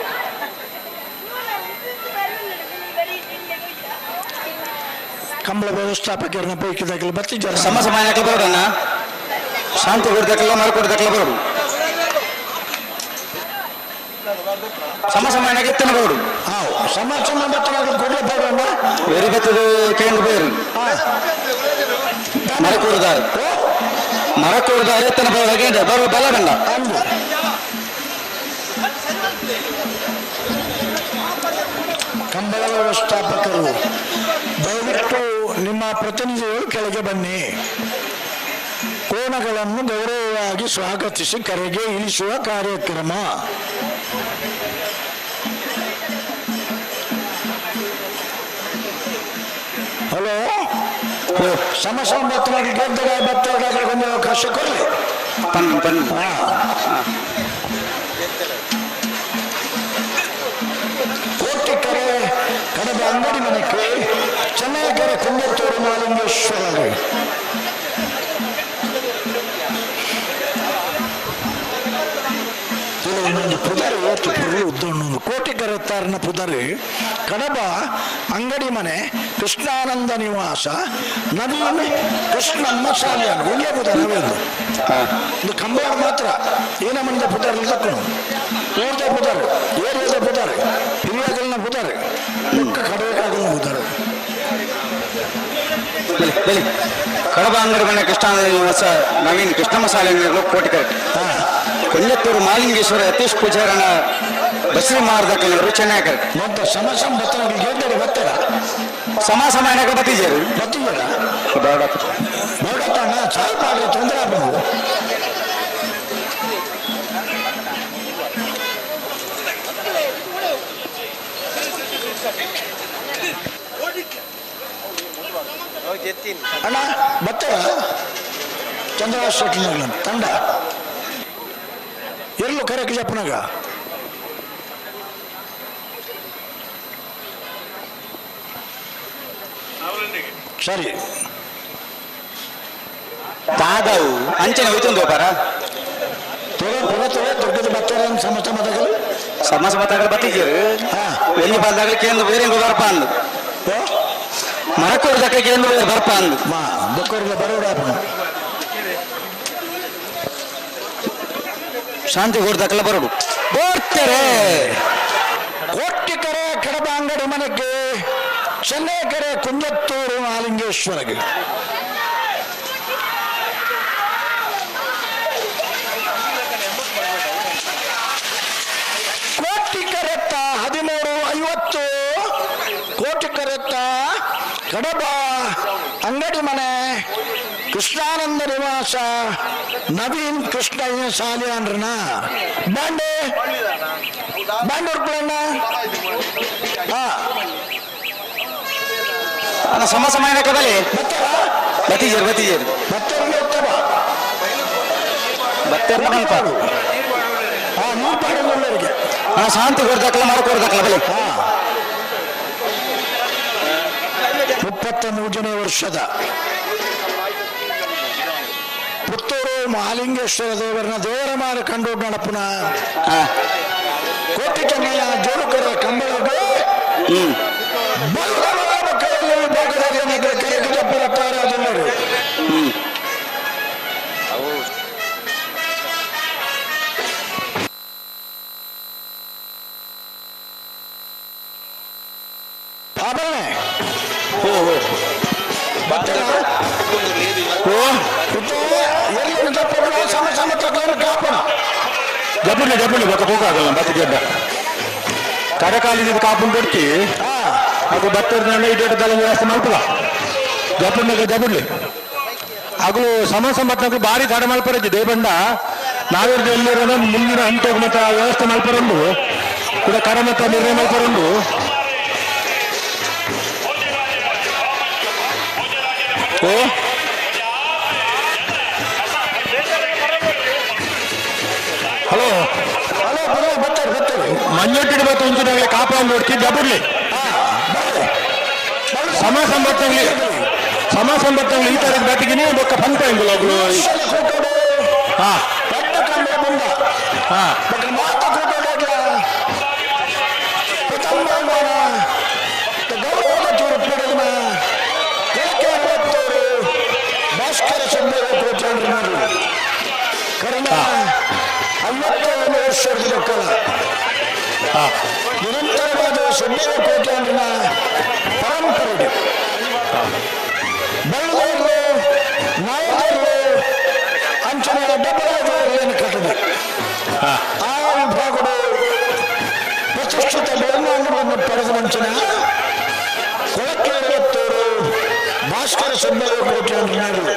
ಕಂಬಳ ವ್ಯವಸ್ಥಾಪಕರನ್ನ ಪೈಕಿ ದಾಖಲೆ ಬತ್ತಿ ಜನ ಸಮ ಸಮ ಬರೋಣ. ಶಾಂತಿ ಕೊಡ್ದಕ್ಕೆಲ್ಲ ಮರಕೊಡ್ದಕ್ಕೆಲ್ಲ ಬರೋದು. ಸಮ ಸಮಾನ ಎತ್ತನ ಬೋಡು. ಸಮ ಸಮ ಬತ್ತನಾಗ ಕೊಡ್ಲೆ ಪಾಡೋಣ. ವೆರಿ ಬತ್ತದ ಕೇಂದ್ರ ಬೇರು ಮರಕೂರುದಾರು ಮರಕೂರುದಾರು ಎತ್ತನ ಬೋಡು ಕೇಂದ್ರ ಬರುವ ಬಲ ಬಂಡ. ಕಂಬಳ ವ್ಯವಸ್ಥಾಪಕರು ದಯವಿಟ್ಟು ನಿಮ್ಮ ಪ್ರತಿನಿಧಿಗಳು ಕೆಳಗೆ ಬನ್ನಿ. ಕೋಣಗಳನ್ನು ಗೌರವವಾಗಿ ಸ್ವಾಗತಿಸಿ ಕರೆಗೆ ಇಳಿಸುವ ಕಾರ್ಯಕ್ರಮ. ಹಲೋ, ಸಮ ಸಮ ಬತ್ತನಾಗಿ ಗೆದ್ದಾಗ ಬತ್ತಾಗ ಒಂದು ಅವಕಾಶ ಕೊಡಲಿ. ಕೋಟಿಕೆರೆ ಕಡಬ ಅಂಗಡಿ ಮನೆಗೆ, ಚೆನ್ನೈಕೆರೆ ಕುಂದತ್ತೂರು ಮಾಲಿಂಗೇಶ್ವರರು. ಒಂದೊಂದು ಪುದರಿ ಏತು ಪುರ್ಲು ಉದ್ದೊಂದು ಕೋಟಿಕೆರೆ ತಾರನ ಪುದರಿ ಕಡಬ ಅಂಗಡಿ ಮನೆ ಕೃಷ್ಣಾನಂದ ನಿವಾಸ ನವೀನ್ ಕೃಷ್ಣಮ್ಮ ಸಾಲಿಯಾನ್ ಒಂದೇ ಪುದರ್ ಅವೆಂದು ಒಂದು ಕಂಬಳ ಮಾತ್ರ ಏನ ಮಂದ ಪುದರ್ ತಕ್ಕನು ಊರ್ದ ಪುದರ್ ಏರಿಯಾದ ಪುದರ್ ಹಿರಿಯಾಗಲ್ನ ಪುದರ್ ಬೊಕ್ಕ ಕಡಬೇಕಾಗಲ್ನ ಪುದರ್. ಕಡಬ ಅಂಗಡಿ ಮನೆ ಕೃಷ್ಣಾನಂದ ನಿವಾಸ ನವೀನ್ ಕೃಷ್ಣಮ್ಮ ಸಾಲಿಯಾನ್ ಕೋಟಿಕೆರೆ ಕೊಲ್ಲೆತ್ತೂರು ಮಾಲಿಂಗೇಶ್ವರ ಯತೀಶ್ ಪೂಜಾರನ ಬಸ್ರಿ ಮಾರದಕ್ಕವರು ಚೆನ್ನೈಕರ್. ಮತ್ತೆ ಸಮ ಸಮ ಬತ್ತನಾಗ ಗೆದ್ದರೆ ಬತ್ತರ ಸಮ ಸಮ ಏನಕ ಬತ್ತಿಜೇರು ಬತ್ತಿಜೇರ ಬೇಡತ್ತಣ್ಣ ಚಾಯ್ ಮಾಡ್ರಿ ತೊಂದರೆ ಆಗ್ಬೋದು. ಅಣ್ಣ ಬತ್ತರ ಚಂದ್ರ ಶೆಟ್ಟಿನ ತಂಡ ಎಲ್ಲೂ ಕರೆಕ್ ಜಪ್ಪನಾಗ ಸರಿ ದಾದವು ಅಂಚನೆ ಹೋಯ್ತೊಂದು ಬಾರ ಪುರ ದೊಡ್ಡದು ಬತ್ತರ ಸಮ ಸಮದಾಗಲು ಸಮ ಸಮತಾಗಲು ಬತ್ತಿಜೇರು ಒಂಜಿ ಬಂದಾಗ ಕೇಂದ್ರ ಬೇರೆ ಬರ್ಪ ಅಂದು ಮರಕೂರು ದಕ್ಕ ಕೇಂದ್ರ ಬೇರೆ ಬರ್ಪ ಅಂದು ಬೊಕ್ಕರಿಗೆ ಬರೋಡ ಶಾಂತಿ ದಕ್ಕಲ ಬರೋಡು ಬರ್ತಾರೆ. ಕೋಟಿಕೆರೆ ಕಡಬ ಅಂಗಡಿ ಮನೆಗೆ, ಚೆನ್ನೈಕೆರೆ ಕುಂಜತ್ತೂರು ಮಾಲಿಂಗೇಶ್ವರಗೆ. ಕೋಟಿಕೆರೆತ್ತ 13:50 ಕೋಟಿಕೆರೆತ್ತ ಕಡಬ ಅಂಗಡಿ ಮನೆ ಕೃಷ್ಣಾನಂದ ನಿವಾಸ ನವೀನ್ ಕೃಷ್ಣಯ್ಯ ಸಾಲಿಯಾನ್ರನ ಬಾಂಡೆ ಬಾಂಡೆ ಉರ್ಪುಳಣ್ಣ. ಹಾ ಅಣ್ಣ ಸಮ ಸಮ ಏನಕ ಬಲೆ ಬತ್ತಿಜೇರು ಬತ್ತಿಜೇರು ಬತ್ತರ್ಗೆ ಉತ್ತಮ ಬತ್ತೆರ್ನ ಮಲ್ಪ ಹಾ ನೀರು ಪಾಡೋರಿಗೆ. ಹಾ ಶಾಂತಿ ಕೊಡ್ದಕ್ಕಲ ಮರಕೊಡ್ದಕ್ಕಲ ಬಲೆ. 33ನೇ ವರ್ಷದ ಪುತ್ತೂರು ಮಹಾಲಿಂಗೇಶ್ವರ ದೇವರನ್ನ ದೇವರ ಮಾರ ಕಂಡು ನಡಪುನ ಕೋಟಿ ಚೆನ್ನಯ್ಯ ಜೋಡುಕರ ಕಂಬಳಗೆ ವಿಭಾಗದ ಆಭರಣ ಸಮ ಸಮ ಕಾಪಣ ಡಬ್ಬುಲಿ ಡಬ್ಬುಲಿ ಬೊಕ್ಕ ಹೋಗಾಗಲ್ಲ ಬತ್ತ ಗೆಡ್ಡ ಕರಕಾಲಿದ ಕಾಪುನ್ ಕೊಡ್ತಿ ಅದು ಬತ್ತರ್ನ ಇಡ್ಡದಲ್ಲ ವ್ಯವಸ್ಥೆ ಮಲ್ಪಲ ಜಪುರ್ನಾಗ ಜಬುರ್ಲಿ ಅಗಲು ಸಮ ಸಂಬತ್ನకు ಭಾರಿ ತಡ ಮಲ್ಪರಜ್ಜಿ ದೇಬಂಡ ನಾವಿರ್ದು ಎಲ್ಲಿರೋಣ ಮುಂದಿನ ಹಂತ ಮತ್ತ ವ್ಯವಸ್ಥೆ ಮಲ್ಪರಂದು ಕೂಡ ಕರ ಮತ್ತ ನಿರ್ಣಯ ಮಲ್ಪರಂದು. ಓ ಹಲೋ ಹಲೋ ಬರ್ತಾರೆ ಬರ್ತಾರೆ ಮಂಜೊಟ್ಟಿಗೆ ಬತ್ತ ಉಂಚಿನಾಗಲೇ ಕಾಪಾಂದು ಹೊಡ್ತಿ ಜಬುರ್ಲಿ ಸಮ ಸಂಬತ್ತಂಗ್ಲಿ ಸಮ ಸಂಬತ್ತಂಗ್ಲಿ ಈ ತಾರೀಕು ಬ್ಯಾಟಿಗೆ ಬೊಕ್ಕ ಪಂಪ ಎಂಬುಲ್ಲ ಹಾ ಹಾ ಭಾಸ್ಕರ ಕರಿನ 57 ವರ್ಷದ ಮಕ್ಕಳ ನಿರಂತರವಾದ ಸುಬ್ಬಯ್ಯ ಕೋಟ್ಯಾನ್ರನ ಪರಂಪರೆ. ಬಳ್ಳೂರು ನಾಯಕರು ಅಂಚನೆ ಡಬ್ಬರಾಜರು ಕಟ್ಟದೆ ಆ ವಿಭಾಗದ ಪ್ರತಿಷ್ಠಿತ ಬಹುಮಾನಗಳನ್ನು ಪಡೆದ ಮಂಚನ ಕೊಳಕ್ಕೆ ಭಾಸ್ಕರ ಸುಬ್ಬಯ್ಯ ಕೋಟ್ಯಾನ್ರವರು.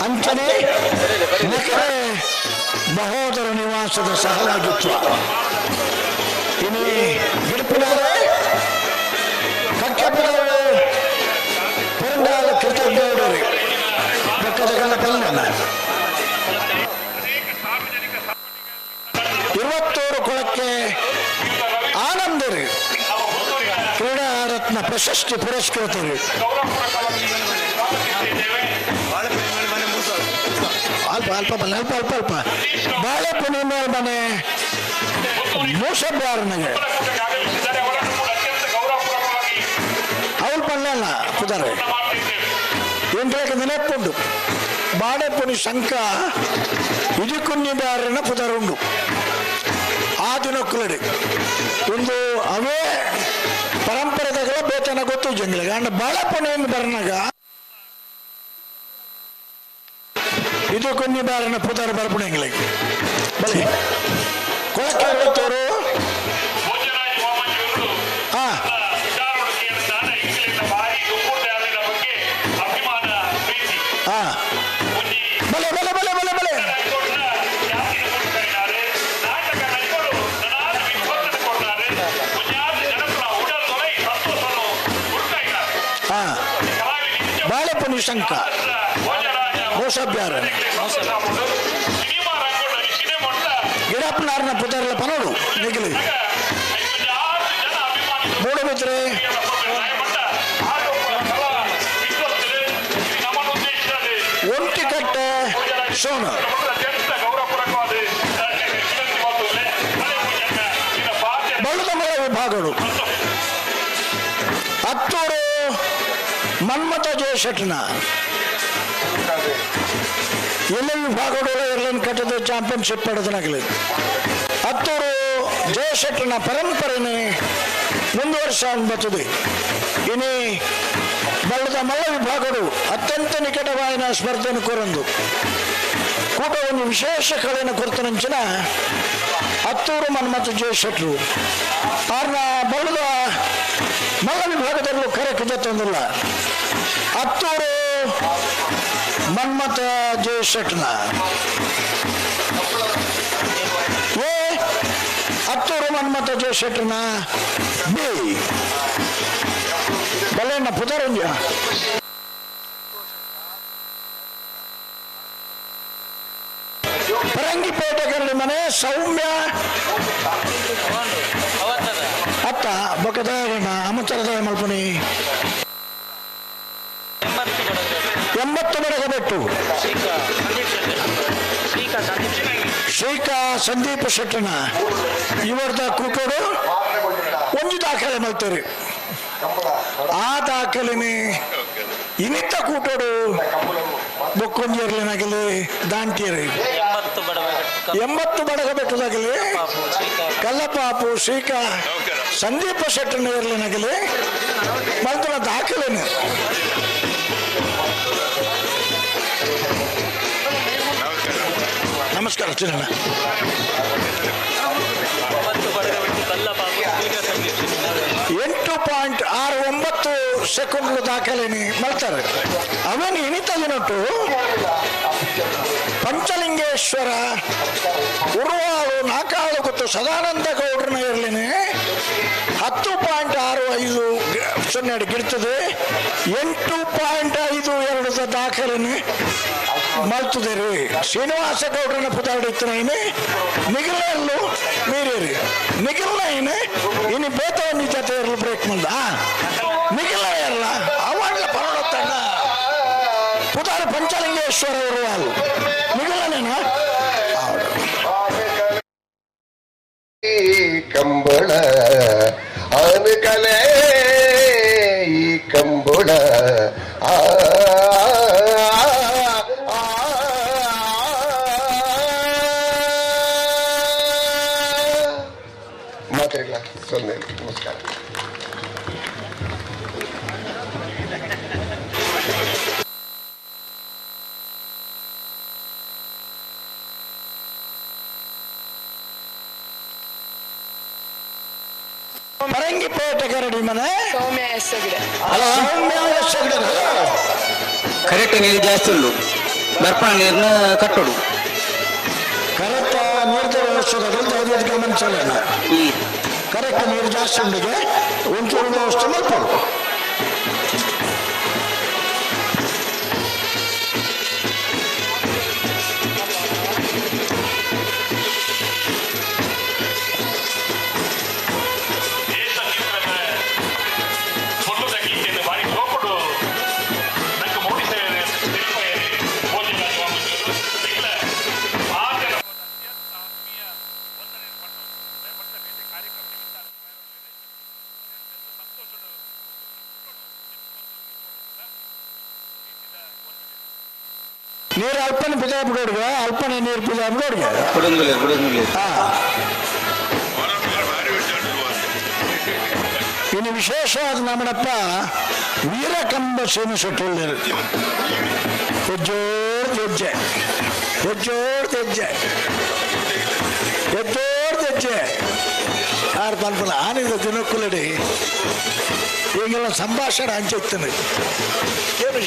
ಅಂಚನೆ ನಕರೆ ಮಹೋದರ ನಿವಾಸದ ಸಹಭಾಗಿತ್ವ. ಇನ್ನು ಗಿಡಪಿನಾರೆ ಕಕ್ಕೆಪಿನವರು ಪರಂಗಾಲ ಕೃತಜ್ಞರು ಪಕ್ಕದ ಕಲ್ಲ ಪಲ್ಲನ 21 ಕೊಳಕ್ಕೆ ಆನಂದರು ಕ್ರೀಡಾ ರತ್ನ ಪ್ರಶಸ್ತಿ ಪುರಸ್ಕೃತರು. ಅಲ್ಪ ಅಲ್ಪ ಅಲ್ಪ ಅಲ್ಪ ಅಲ್ಪ ಬಾಳೆಪುಣಿ ಮೇಲೆ ಮನೆ ಮೂಸಬ್ಯಾರನಿಗೆ ಅವಳು ಪಣ್ಣಲ್ಲ ಕುದಾರೆ ಎಂಟಕ್ಕೆ ನೆನಪುಂಡು ಬಾಳೆಪುಣಿ ಶಂಕ ಇದಕ್ಕುನ್ನಿ ಬ್ಯಾರನ ಪುದರುಂಡು ಆ ದಿನಕ್ಕುಲಡಿ ಒಂದು ಅವೇ ಪರಂಪರೆದಾಗಲ ಬೇತನ ಗೊತ್ತು ಜಂಗ್ಲಿಗೆ ಅಂಡ್ ಬಾಳೆಪುಣಿಯನ್ನು ಬರನಾಗ ಇದು ಕೊನ್ನಿ ಬಾರನ ಪುದರ್ ಬರ್ಪುಣೆಂಗ್ಲಿಗೆ ಬಲಿ ಕೊಳಕ್ಕೆ ತೋರು. ಹಾ ಹಾ ಬಲೆ ಬಲೆ ಬಲೆ ಬಲೆ ಬಲೆ ಹಾ ಬಾಳೆಪುಣಿ ಶಂಕ ಮೋಸಬ್ಯಾರ ಗಿಡಪ್ಪನಾರನ ಪುದರ್ಲ ಪನೋಡು ನಿಗಲಿ ಮೂಡಬಿದ್ರೆ ಒಂಟಿಕಟ್ಟೆ ಸೋನ ಬಳ್ಳದಮರ ವಿಭಾಗಗಳು ಹತ್ತೂರು ಮನ್ಮಥ ಜಯಶೆಟ್ಟನ ಎಲ್ಲ ವಿಭಾಗಗಳು ಎರಡನೇ ಕಟ್ಟದ ಚಾಂಪಿಯನ್ಶಿಪ್ ಪಡೆದನಾಗಲಿ. ಹತ್ತೂರು ಜಯಶೆಟ್ಟನ ಪರಂಪರೆನೇ ಮುಂದುವರ್ಸ ಬರ್ತದೆ. ಇನಿ ಬಳ್ಳದ ಮಲ್ಲ ವಿಭಾಗಗಳು ಅತ್ಯಂತ ನಿಕಟವಾಯಿನ ಸ್ಪರ್ಧೆಯನ್ನು ಕೋರಂದು ಕೂಟ ಒಂದು ವಿಶೇಷ ಕಳೆಯನ್ನು ಕೊರತನಂಚಿನ ಹತ್ತೂರು ಮನ್ಮಥ ಜಯಶೆಟ್ಟರು ಆರ್ನ ಬಳ್ಳದ ಮಲ್ಲ ವಿಭಾಗದಲ್ಲೂ ಕರೆ ಕುದತ್ತೊಂದಿಲ್ಲ. ಹತ್ತೂರು ಮನ್ಮಥ ಜಯಶೆಟ್ಟನ ಎ ಹತ್ತೂರು ಮನ್ಮಥ ಜಯಶೆಟ್ಟನ ಬಿ ಬಲ್ಲೆಣ್ಣ ಪುದರಂಜ ಪರಂಗಿಪೇಟೆ ಕರಡಿ ಮನೆ ಸೌಮ್ಯ ಅತ್ತ ಬೊಕ್ಕದ ಅಮಚರದ ಮಲ್ಪುಣಿ 80 ಬಡಗ ಬೆಟ್ಟು ಶ್ರೀಕಾ ಸಂದೀಪ ಶೆಟ್ಟನ ಇವರದ ಕೂಟೋಡು ಒಂದು ದಾಖಲೆ ಮಾಡ್ತಾರೆ. ಆ ದಾಖಲೆನೆ ಇನ್ನಿತ್ತ ಕೂಟೋಡು ಬೊಕ್ಕೊಂಜಿರ್ಲಿನಾಗಲಿ ದಾಂಟಿಯರಿ 80 ಬಡಗ ಬೆಟ್ಟದಾಗಲಿ ಕಲ್ಲಪಾಪು ಶ್ರೀಕಾ ಸಂದೀಪ ಶೆಟ್ಟನ ಇರ್ಲಿನಾಗಲಿ ಮಲ್ತನ ದಾಖಲೆನೆ. ನಮಸ್ಕಾರ ಚಿನ್ನಣ್ಣ. 8.69 ಸೆಕೆಂಡ್ಲು ದಾಖಲೆನಿ ಮಲ್ತಾರೆ. ಅವನು ಇಣಿತ ದಿನಟ್ಟು ಪಂಚಲಿಂಗೇಶ್ವರ ಉರುವಾಳು ನಾಕಾಳು ಗೊತ್ತು ಸದಾನಂದ ಗೌಡ್ರನ ಇರಲಿನಿ 10.65 ಗಿಡ್ತದೆ. 8.52 ದಾಖಲೆನಿ ಮಲ್ತದೆ ರೀ. ಶ್ರೀನಿವಾಸ ಗೌಡ್ರನ ಪುದಾಡಿತ್ತನೇನೆ ನಿಗಲಲ್ಲೂ ಮೀರೇರಿ ನಿಗಲ್ನ ಇನ್ನು ಬೇತವನ್ನ ಜೊತೆ ಇರಲು ಬ್ರೇಕ್ ಮುಂದ ನಿಗಲ ಇರಲ್ಲ ಅವಾಗಲ ಪರೋಡತ್ತಣ್ಣ ಪುದಾರ ಪಂಚಲಿಂಗೇಶ್ವರ ಉರುವಾಳು ನಿಗಲನೇನ ಕಂಬಳ ಅನುಕಲೆ ಈ ಕಂಬಳ ಆ ಮಾತೆರೆಗ್ಲ ಸೊನ್ನೆ ನಮಸ್ಕಾರ. ಪರಂಗಿಪೇಟೆ ಕರಡಿ ಮನೆ ಸೌಮ್ಯ ಎಸ್ ಹೆಗ್ಡೆ. ಸೌಮ್ಯ ಎಸ್ ಹೆಗ್ಡೆ. ಕರೆಕ್ಟ್ ನೀರು ಜಾಸ್ತಿ ಉಂಟು, ಬರ್ಪಣ ನೀರನ್ನ ಕಟ್ಟೋಡು. ಕರೆಕ್ಟ್ ನೀರ್ದ ವ್ಯವಸ್ಥೆ ದಯವಿಟ್ಟು ಗಮನಿಸಲ್ಲ. ಕರೆಕ್ಟ್ ನೀರು ಜಾಸ್ತಿ ಉಂಡಿಗೆ ಒಂಚೂರು ವ್ಯವಸ್ಥೆ ಮಾಡ್ಬೋದು. ನೀರು ಅಲ್ಪನೆ ಪಿಜಾ ಬಿಡೋಡ್ಗೆ, ಅಲ್ಪನೆ ನೀರು ಪಿಜಾ ಬಿಡೋಡ್ಗೆ. ಕೊಡಂಗಿಲ್ಲ ಕೊಡಂಗಿಲ್ಲ. ಇನ್ನು ವಿಶೇಷವಾದ ನಮ್ಮನಪ್ಪ ವೀರಕಂಬ ಸೇನೆ ಸೊಟ್ಟುಳ್ಳರು. ಹೆಜ್ಜೋರ್ ಹೆಜ್ಜೆ, ಹೆಜ್ಜೋರ್ ಹೆಜ್ಜೆ, ಹೆಜ್ಜೋರ್ ಹೆಜ್ಜೆ. ಆರು ಪನ್ಪಲ ಆನಿದ ದಿನಕ್ಕುಲಡಿ ಈಗೆಲ್ಲ ಸಂಭಾಷಣೆ ಹಂಚಿತ್ತಾನೆ. ಏನು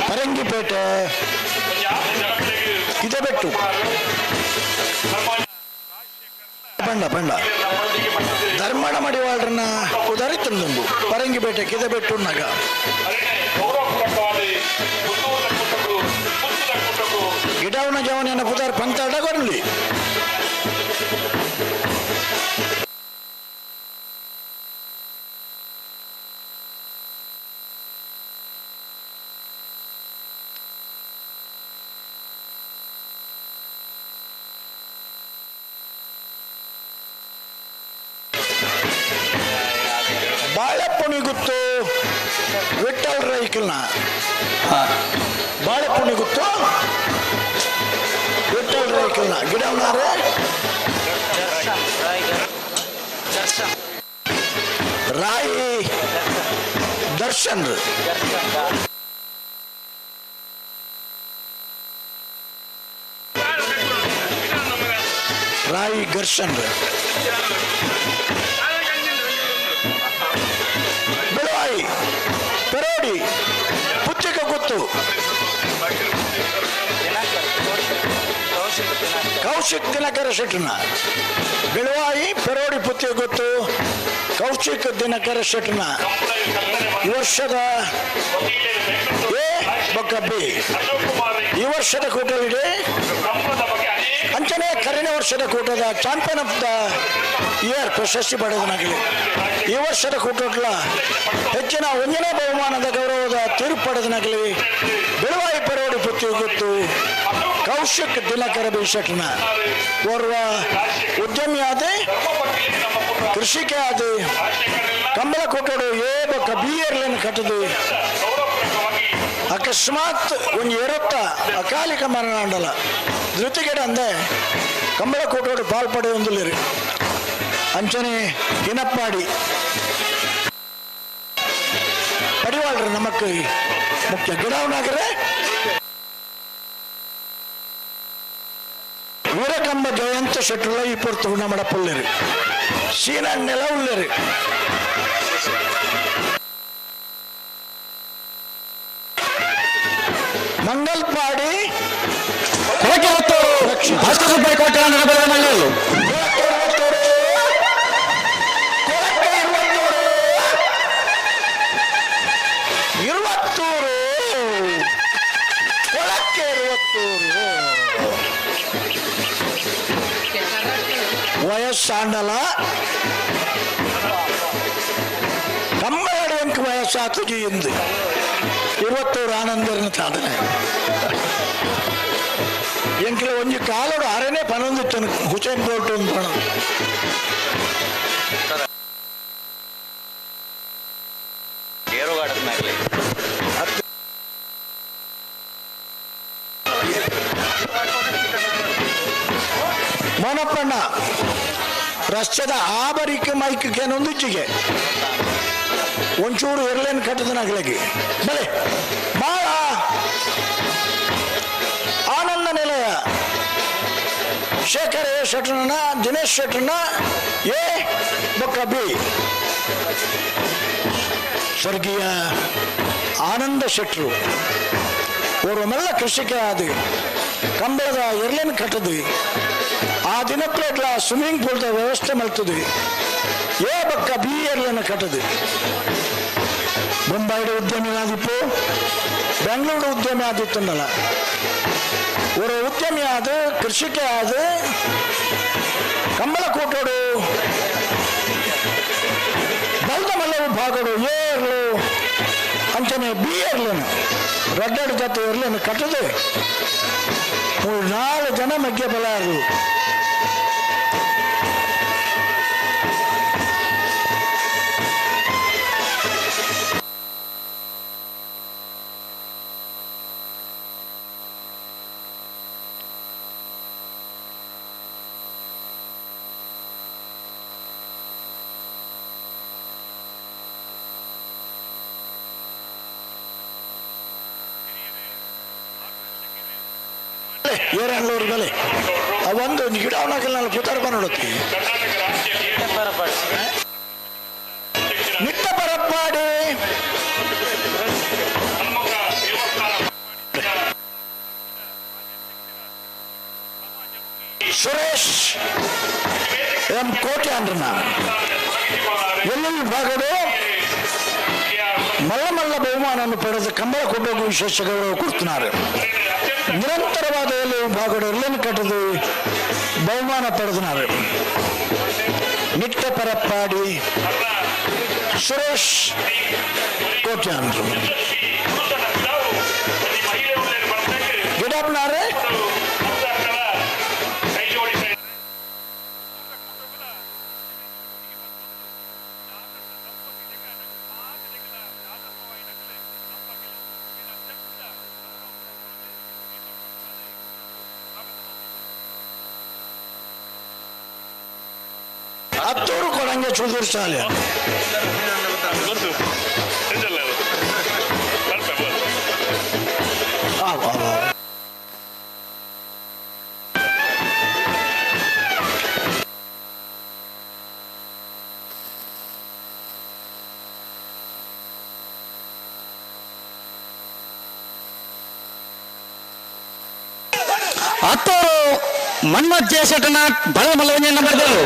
ಪರಂಗಿಪೇಟೆ ಇದೆಬೆಟ್ಟು ಬಂಡ ಬಂಡ ಧರ್ಮಣ ಮಡಿವಾಳ್ರನ್ನ ಉದಾರಿತ್ತಂದುಂಬು ಪರಂಗಿಪೇಟೆ ಕಿದೆಬೆಟ್ಟು ನಗ. ಗಿಡವನ ಜವನ ಪುದಾರ್ ಪಂತಾಡ ಕೊರಲಿ. ಬಾಳೆಪುಣಿ ಗುತ್ತು ವಿಠಲ್ ರೈಕಲ್ನ, ಬಾಳೆಪುಣಿ ಗುತ್ತು ವಿಠಲ್ ರೈಕಲ್ನ ಗಿಡವನಾರೆ ರಾಯಿ ದರ್ಶನ್. ರಾಯಿ ಘರ್ಷನ್. ಬೆಳವಾಯಿ ಪೆರೋಡಿ ಪುತ್ತಿಕ ಗುತ್ತು ಕೌಶಿಕ್ ದಿನಕರ ಶೆಟ್ಟನ. ಬೆಳವಾಯಿ ಪೆರೋಡಿ ಪುತ್ತಿಕ ಗುತ್ತು ಕೌಶಿಕ್ ದಿನಕರ ಶೆಟ್ಟನ ಈ ವರ್ಷದ ಎ ಬೊಕ್ಕ ಬಿ ಈ ವರ್ಷದ ಕೂಟವಿದೆ. ಅಂಚನೆ ಕರಿನ ವರ್ಷದ ಕೂಟದ ಚಾಂಪಿಯನ್ ಆಫ್ the year ಪ್ರಶಸ್ತಿ ಪಡೆದನಾಗಲಿ. ಈ ವರ್ಷದ ಕೂಟಗಳ ಹೆಚ್ಚಿನ ಒಂದನೇ ಬಹುಮಾನದ ಗೌರವದ ತೀರ್ಪು ಪಡೆದನಾಗಲಿ ಬೆಳವಾಯಿ ಪರೋಡಿ ಪುತ್ತಿ ಗೊತ್ತು ಕೌಶಿಕ್ ದಿನಕರ ಬಿ ಶೆಟ್ಟನ. ಓರ್ವ ಉದ್ಯಮಿಯಾದ, ಕೃಷಿಕೆ ಆದ, ಕಂಬಳ ಕೂಟಡು ಎ ಬೊಕ್ಕ ಬಿ ಎರ್ಲನ್ನು ಕಟ್ಟದು ಅಕಸ್ಮಾತ್ ಒಂದು ಎರುತ್ತ ಅಕಾಲಿಕ ಮರಣ ಅಂಡಲ ಧೃತಿಗೆಡ ಅಂದೆ ಕಂಬಳ ಕೂಟೋಡು ಪಾಲ್ಪಡೆಯೊಂದುಲ್ಲಿರಿ. ಅಂಚನೆ ಇನಪ್ಪಾಡಿ ಪಡಿವಾಳ್ರಿ ನಮಕ್ ಮುಖ್ಯ ಗಿಡವನಾಗರೆ ವೀರಕಂಬ ಜಯಂತ ಶೆಟ್ಟುള്ള ಈ ಪೊರ್ತು ನಮ್ಮಡ ಪುಲ್ಲಿರಿ ಸೀನನ್ನೆಲ್ಲ ಉಳ್ಳಿರಿ. ಮಂಗಲ್ಪಾಡಿ ಕೊಳಕೆ ಹೊತ್ತವರು ಭಾಸ್ಕರ ಸುಬ್ಬಯ್ಯ ಕೋಟ್ಯಾನ ಬೆಳವಣಿಗೆಯಲ್ಲಿ. ವಯಸ್ಸಾಂಡಲ ಕಂಬಳಡು ಎಂಕ್ ವಯಸ್ಸಾತುಜಿ ಎಂದು 21 ಆನಂದರನ ಸಾಧನೆ. ಎಂಕ್ಲ ಒಂಜಿ ಕಾಲೋಡು ಅರೆನೇ ಪನೊಂದಿತ್ತನು ಹುಸೇನ್ ಬೋಲ್ಟ್ ಒಂದು ಪಣ. ಮೋನಪ್ಪಣ್ಣ ರಸ್ತೆದ ಆಬರಿಕೆ ಮೈಕ್ ಕೇನೊಂದಿಚ್ಚಿಗೆ ಒಂಚೂರು ಎರ್ಲೇನು ಕಟ್ಟದನಾಗ್ಲಿಕ್ಕೆ ಬಲೆ ಬಾಳ ಆನಂದ ನಿಲಯ ಶೇಖರ್ ಎ ಶೆಟ್ರನ ದಿನೇಶ್ ಶೆಟ್ರನ ಎ ಬೊಕ್ಕ ಬಿ ಸ್ವರ್ಗೀಯ ಆನಂದ ಶೆಟ್ರು ಓರ್ವ ಕೃಷಿಕ ಅದು ಕಂಬಳದ ಎರ್ಲೇನು ಕಟ್ಟದು ಆ ದಿನಕ್ಲೆಟ್ಲ ಸ್ವಿಮ್ಮಿಂಗ್ ಪೂಲ್ದ ವ್ಯವಸ್ಥೆ ಮಲ್ತದೆ ಎ ಬಕ್ಕ ಬಿ ಎರ್ಲೇನು ಕಟ್ಟದು. ಬೊಂಬಾಯಿಡ ಉದ್ಯಮಿ ಆದಿಪ್ಪು ಬೆಂಗಳೂರು ಉದ್ಯಮಿ ಆದಿತ್ತುಂಡಲ್ಲ ஒரு ಉದ್ಯಮಿ ಆದ ಕೃಷಿಕ ಆದ ಕಂಬಳ ಕೋಟೋಡು ಬಲ್ದ ಮಲ್ಲವು ಭಾಗಡು ಎ ಎರ್ಲು ಅಂಚನೆ ಬಿ ಎರ್ಲೇನು ರಡ್ಡಡು ಜೊತೆ ಎರ್ಲೇನು ಕಟ್ಟದು 3-4 ಜನ ಮಗ್ಗೆ ಬಲಾರು. ಏರಲ್ಲೂರು ಬೆಲೆ ಒಂದು ಗಿಡ ಅವನಾಗಲ್ಲ ಪುತಾರ ನೋಡುತ್ತಿ ನಿಟ್ಟ ಪರಪ್ಪಾಡಿ ಸುರೇಶ್ ಎಂ ಕೋಟೆ ಅಂದ್ರನ ಎಲ್ಲೆಲ್ಲಿ ಭಾಗಡು ಮಲ್ಲ ಮಲ್ಲ ಬಹುಮಾನವನ್ನು ಪಡೆದ ಕಂಬಳ ಕೊಟ್ಟೋಗು ವಿಶೇಷ ಗೌರವ ಕೊಡ್తున్నారు. ನಿರಂತರವಾದ ಎಲ್ಲಿ ಭಾಗಡು ಎಲ್ಲನ್ನು ಕಟ್ಟದು ಬಹುಮಾನ ಪಡೆದಿದ್ದಾರೆ. ನಿಟ್ಟ ಪರಪ್ಪಾಡಿ ಸುರೇಶ್ ಕೋಟ್ಯಾನ್ರು ಗಿಡಪ್ನಾರೆ ಹತ್ತೂರು ಕೊಡಂಗೆ ಚುದೂರು ಶಾಲೆ ಹತ್ತೂರು ಮನ್ಮಥ್ ಜಯಶೆಟ್ಟನ ಬಳ ಮಲವನ್ನ ಬರೆದರು.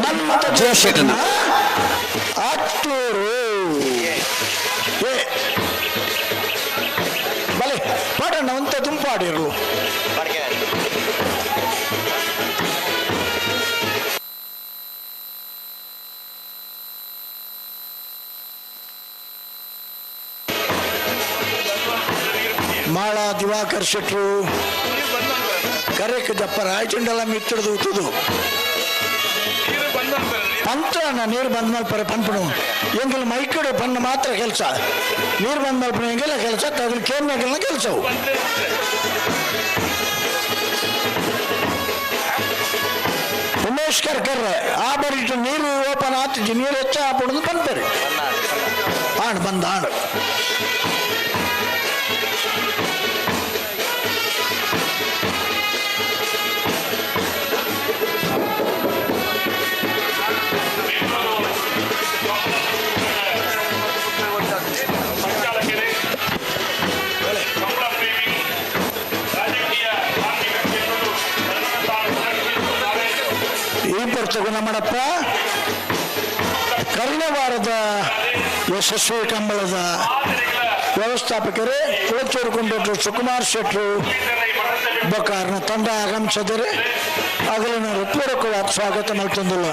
ಮನ್ಮಥ ಜಯಶೆಟ್ಟನ ಹತ್ತೂರು ಬಲೆ ಪಾಡಣ್ಣ ಒಂತ ತುಂಪಾಡಿರು. ಮಾಳ ದಿವಾಕರ್ ಶೆಟ್ರು ಕರೆಕ್ ಜಪ್ಪ ರಾಯಚಂಡಲ ಮಿತ್ತಿಡ್ದು ತುದು ಪಂತ್ರನ ನೀರು ಬಂದ ಮಲ್ಪರೆ ಪನ್ಪಣು ಎಂಗಲ್ ಮೈಕಡೆ ಪನ್ನ ಮಾತ್ರ ಕೆಲಸ ನೀರು ಬಂದ ಮಲ್ಪಣ ಎಂಗೆಲ್ಲ ಕೆಲಸ ಅದ್ರ ಕೇರ್ನಾಗೆಲ್ಲ ಕೆಲಸವು. ಉಮೇಶ್ ಕರ್ಕರ್ರೆ ಆ ಬರಿಟ್ಟು ನೀರು ಓಪನ್ ಆತಿದ್ದು ನೀರು ಹೆಚ್ಚ ಹಾಪುಣದು ಪನ್ಪರಿ ಆಣ್ ಬಂದ ಆಣ್. ಈ ಪರ್ತಗು ನಮ್ಮಡಪ್ಪ ಕರ್ಣವಾರದ ಯಶಸ್ವಿ ಕಂಬಳದ ವ್ಯವಸ್ಥಾಪಕರು ಕುಳಚೂರು ಕುಂಡೋಟು ಸುಕುಮಾರ್ ಶೆಟ್ರು ಬೊಕಾರ್ನ ತಂಡ ಆಗಮಿಸಿದರೆ ಅಗಲಿನ ಹೃತ್ಪೂರ್ವಕವಾದ ಸ್ವಾಗತ ಮಲ್ತೊಂದುಲ್ಲ.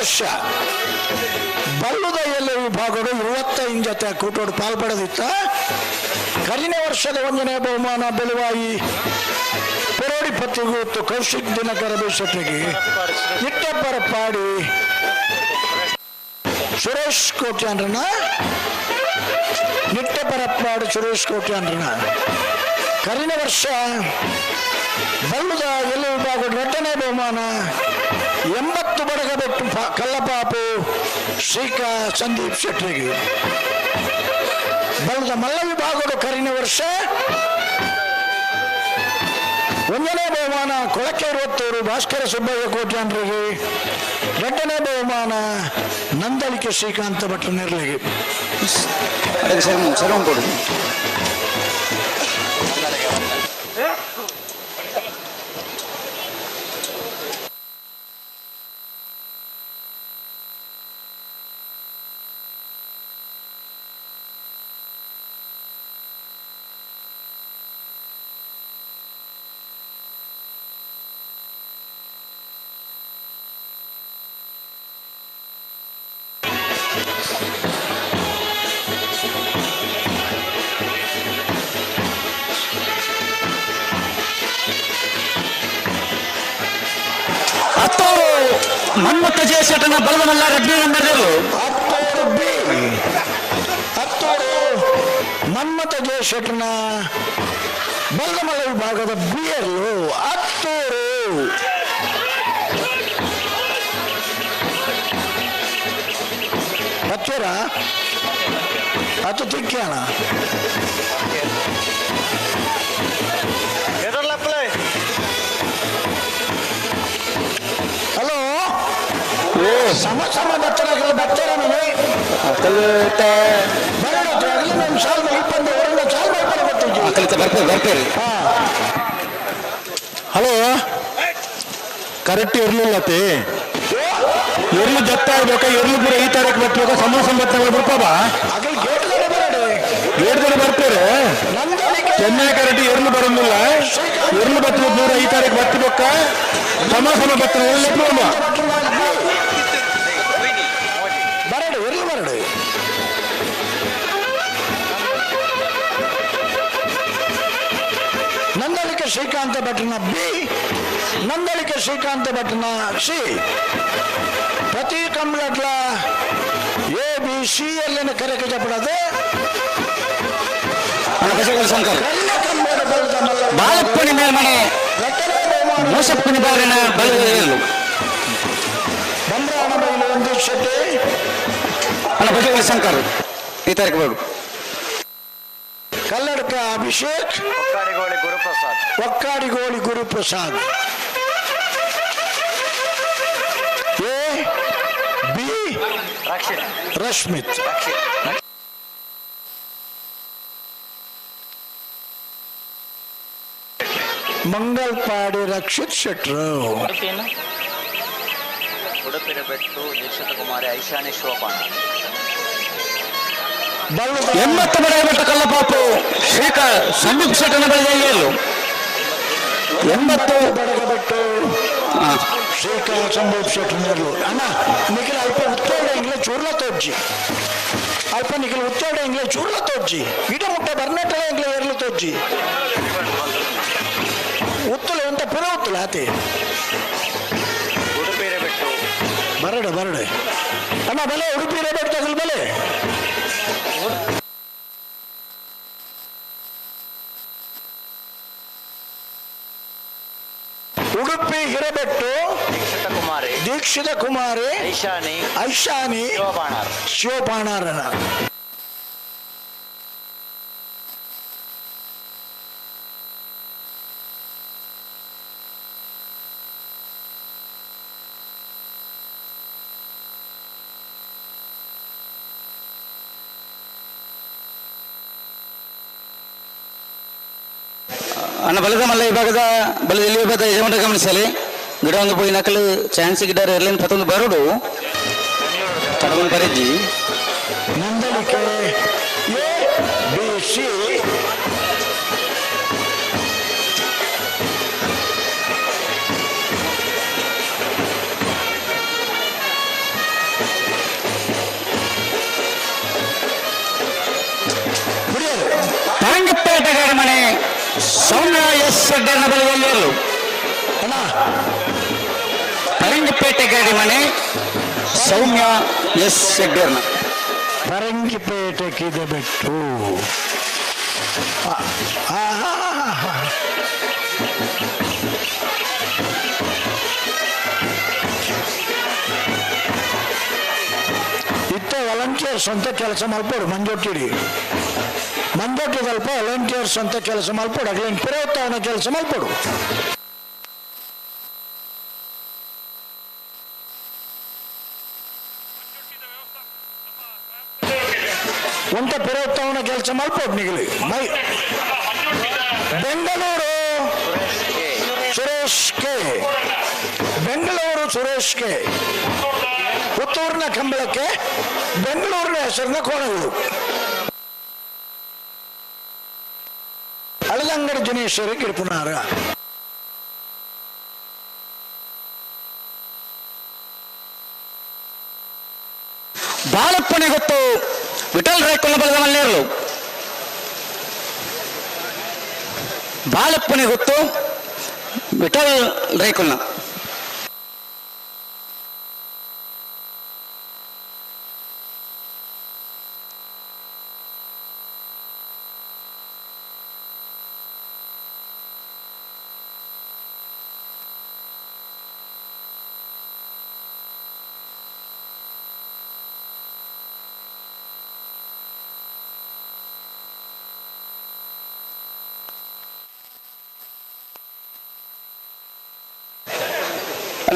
ವರ್ಷ ಬಲ್ಲುದ ಎಲ್ಲ ವಿಭಾಗಗಳು 25 ಜೊತೆ ಕೂಟೋಡು ಪಾಲ್ಪಡೆದಿತ್ತ. ಕರಿನ ವರ್ಷದ ಒಂದನೇ ಬಹುಮಾನ ಬೆಳುವಾಯಿ ಪೆರೋಡಿ ಪತ್ತಿಗೂ ಕೌಶಿಕ್ ದಿನಕರ ಬೇಸಟ್ಟಿಗೆ ನಿಟ್ಟಪ್ಪರ ಪಾಡಿ ಸುರೇಶ್ ಕೋಟ್ಯಾನ್ರನ ನಿಟ್ಟಪರಪ್ಪಾಡು ಸುರೇಶ್ ಕೋಟ್ಯಾನ್ರನ. ಕರಿನ ವರ್ಷ ಬಲ್ಲುದ ಎಲ್ಲ ವಿಭಾಗಗಳು ಎರಡನೇ ಬಹುಮಾನ 80 ಬಡಗಬೆಟ್ಟು ಕಲ್ಲಪಾಪು ಶ್ರೀಕಾ ಸಂದೀಪ್ ಶೆಟ್ಟಿಗೆ. ಬಲ್ಲದ ಮಲ್ಲ ವಿಭಾಗದ ಕರಿನ ವರ್ಷ ಒಂದನೇ ಬಹುಮಾನ ಕೊಳಕೆ ಇರುವತ್ತೂರು ಭಾಸ್ಕರ ಸುಬ್ಬಯ್ಯ ಕೋಟ್ಯಾನ್ರಿಗೆ, ಎರಡನೇ ಬಹುಮಾನ ನಂದಳಿಕೆ ಶ್ರೀಕಾಂತ ಭಟ್ರ ನೆರಳಿಗೆ. ಮನ್ಮಥ ಜಯಶೆಟ್ಟನ ಬಲವನಲ್ಲ ರಡ್ಡಿ ನಂಬರ್ದರು. ಹತ್ತೋರು ಬಿ ಹತ್ತೋರು ಮನ್ಮಥ ಜಯಶೆಟ್ಟನ ಬಲ್ಲಮಲ್ಲ ವಿಭಾಗದ ಬಿಯರ್ಲು ಹತ್ತೂರು. ಹತ್ತೂರ ಹತ್ತು ತಿಕ್ಕ್ಯಾಣ ಹಲೋ ಸಮ ಸಮ ಬತ್ತರಾಗಲ್ಲ ಬತ್ತರ ಬರೋಣ ಆಗಲಿ ನಮ್ಮ ಸಾಲ್ ಮಗಿಪಂದು ಹೊರಗೆ ಸಾಲ್ ಮಗಿಪಂದು ಗೊತ್ತಿದ್ದೀವಿ. ಬರ್ತೇವೆ ಬರ್ತೇವೆ. ಹಲೋ ಕರೆಕ್ಟ್ ಇರ್ಲಿಲ್ಲ ಅತಿ ಎರ್ಲು ಜತ್ತ ಆಗ್ಬೇಕ ಎರ್ಲು ಪೂರ ಈ ತಾರೀಕು ಬರ್ತಬೇಕ ಸಮ ಸಂಬತ್ತಗಳು ಬರ್ಪಾವ ಗೇಟ್ ಬರ್ತಾರೆ. ಚೆನ್ನೈ ಕರೆಕ್ಟ್ ಎರ್ಲು ಬರೋದಿಲ್ಲ. ಎರ್ಲು ಬರ್ತಬೇಕು ಪೂರ ಈ ತಾರೀಕು ಬರ್ತಬೇಕ ಸಮ ಸಮ ಬರ್ತದೆ. ಬರಡು ಎರ್ಲು ಬರಡು. ನಂದಳಿಕೆ ಶ್ರೀಕಾಂತ ಭಟ್ರನ ಬಿ, ನಂದಳಿಕೆ ಶ್ರೀಕಾಂತ ಭಟ್ರನ ಸಿ. ಪ್ರತಿ ಕಂಬಳಟ್ಲ ಎ ಬಿ ಸಿ ಎಲ್ಲಿನ ಕರೆಗೆ ಜಪಡದೆ ಬಾಲಪ್ಪನ ಮೇಲ್ಮನೆ ಮೋಸಪ್ಪನ ಬಾರಿನ ಬಲದ ಬಂಬ್ರಾಣ ಬೈಲು ಒಂದು ಶೆಟ್ಟಿ ಶಂಕರ್ ಈ ತಾರೀಕು ಬೇಕು. Kalladka Abhishek Guruprasad Okkadigoli Guruprasad. A B Rakshit Rashmith. Mangalpady Rakshit Shetru. ಉಡುಪಿನ ಬೆಟ್ಟು ದೀಕ್ಷಿತ ಕುಮಾರಿ ಐಶಾನಿ ಶಿವಪಾಣ. 80 ಬಡಗಬೆಟ್ಟು ಕಲ್ಲಪಾಪು ಶ್ರೀಕಾ ಸಂದೀಪ್ ಶೆಟ್ಟನ ಬಳಿದ 80 ಬಡಗಬೆಟ್ಟು ಶ್ರೀಕಾ ಸಂದೀಪ್ ಶೆಟ್ಟನರ್ಲು. ಅಣ್ಣ ನಿಖಿಲ್ ಅಲ್ಪ ಉತ್ತೋಡ ಇಂಗ್ಲ ಚೂರ್ಲ ತೋಜ್ಜಿ ಅಲ್ಪ ನಿಖಿಲ್ ಉತ್ತೋಡ ಇಂಗ್ಲ ಚೂರ್ಲ ತೋಜ್ಜಿ ಇಡ ಮುಟ್ಟ ಬರ್ನಾಟಕ ಇಂಗ್ಲ ಎರ್ಲು ತೋಜ್ಜಿ ಉತ್ತಲ ಅಂತ ಪುರ ಉತ್ತಲ ಆತೆ ಬರಡು ಬರಡು ಅಣ್ಣ ಬಲೆ ಉಡುಪಿ ಬೆಟ್ಟು ತಗಲ್ ಬಲೆ. ಉಡುಪಿ ಹಿರಬೆಟ್ಟು ಕುಮಾರಿ ದೀಕ್ಷಿತ ಕುಮಾರಿ ಐಶಾನಿ ಐಶಾನಿ ಶಿವಬಾಣಾರ್ ಶಿವಬಾಣಾರನ. ಅಣ್ಣ ಬಲದ ಮಲ್ಲ ವಿಭಾಗದ ಬಲದ ಎಲ್ಲಿ ವಿಭಾಗದ ಯಜಮಾನ ಗಮನಿಸಲಿ ಗಿಡ ಒಂದು ಪೋಯಿ ನಕಲು ಚಾನ್ಸ್ ಗಿಡ ಎರ್ಲೇನ್ ಪತ್ತೊಂದು ಬರೋಡು ತಡವನ್ ಪರೆಜ್ಜಿ ನಂದಳಿಕೆ ಎ ಬಿ ಸಿ ತರಂಗಪೇಟೆಗಾರ ಮನೆ ಸೌಮ್ಯ ಎಸ್ ಶೆಡ್ಡರ್ನ ಬಲದಲ್ಲಿ ಪರಂಗಿಪೇಟೆ ಗಾಡಿ ಮನೆ ಸೌಮ್ಯ ಎಸ್ ಶೆಡ್ಡರ್ನ ಪರಂಗಿಪೇಟೆ ಕಿದೆಬೆಟ್ಟು. ಇತ್ತ ವಾಲಂಟಿಯರ್ಸ್ ಅಂತ ಕೆಲಸ ಮಲ್ಪೋಡು ಮಂಜೊಟ್ಟಿಡಿ ಮಂಜೊಟ್ಟಿ ಸ್ವಲ್ಪ ವಾಲಂಟಿಯರ್ಸ್ ಅಂತ ಕೆಲಸ ಮಲ್ಪೋಡು ಅಗ್ಲೇನು ಪಿರೋತ್ತವನ ಕೆಲಸ ಮಲ್ಪೋಡು. ಒಂತ ಪಿರೋತ್ತವನ ಕೆಲಸ ಮಲ್ಪೋಡು ನಿಗಲಿ ಮೈ ಬೆಂಗಳೂರು ಸುರೇಶ್ ಕೆ ಬೆಂಗಳೂರು ಸುರೇಶ್ ಕೆ ಪುತ್ತೂರಿನ ಕಂಬಳಕ್ಕೆ ಬೆಂಗಳೂರಿನ ಹೆಸರಿನ ಕೋಣಗಳು. ಅಳದಂಗಡಿ ಜಿನೇಶ್ವರಿ ಗಿರ್ಪುನಾರ. ಬಾಲಪ್ಪನೆ ಗೊತ್ತು ವಿಠಲ್ ರಾಯ್ಕೊಲ್ಲ ಬಲದ ಮಲ್ಲೇರ್ಲು ಬಾಲಪ್ಪನೆ ಗೊತ್ತು ವಿಠಲ್ ರೈಕೊಲ್ಲ.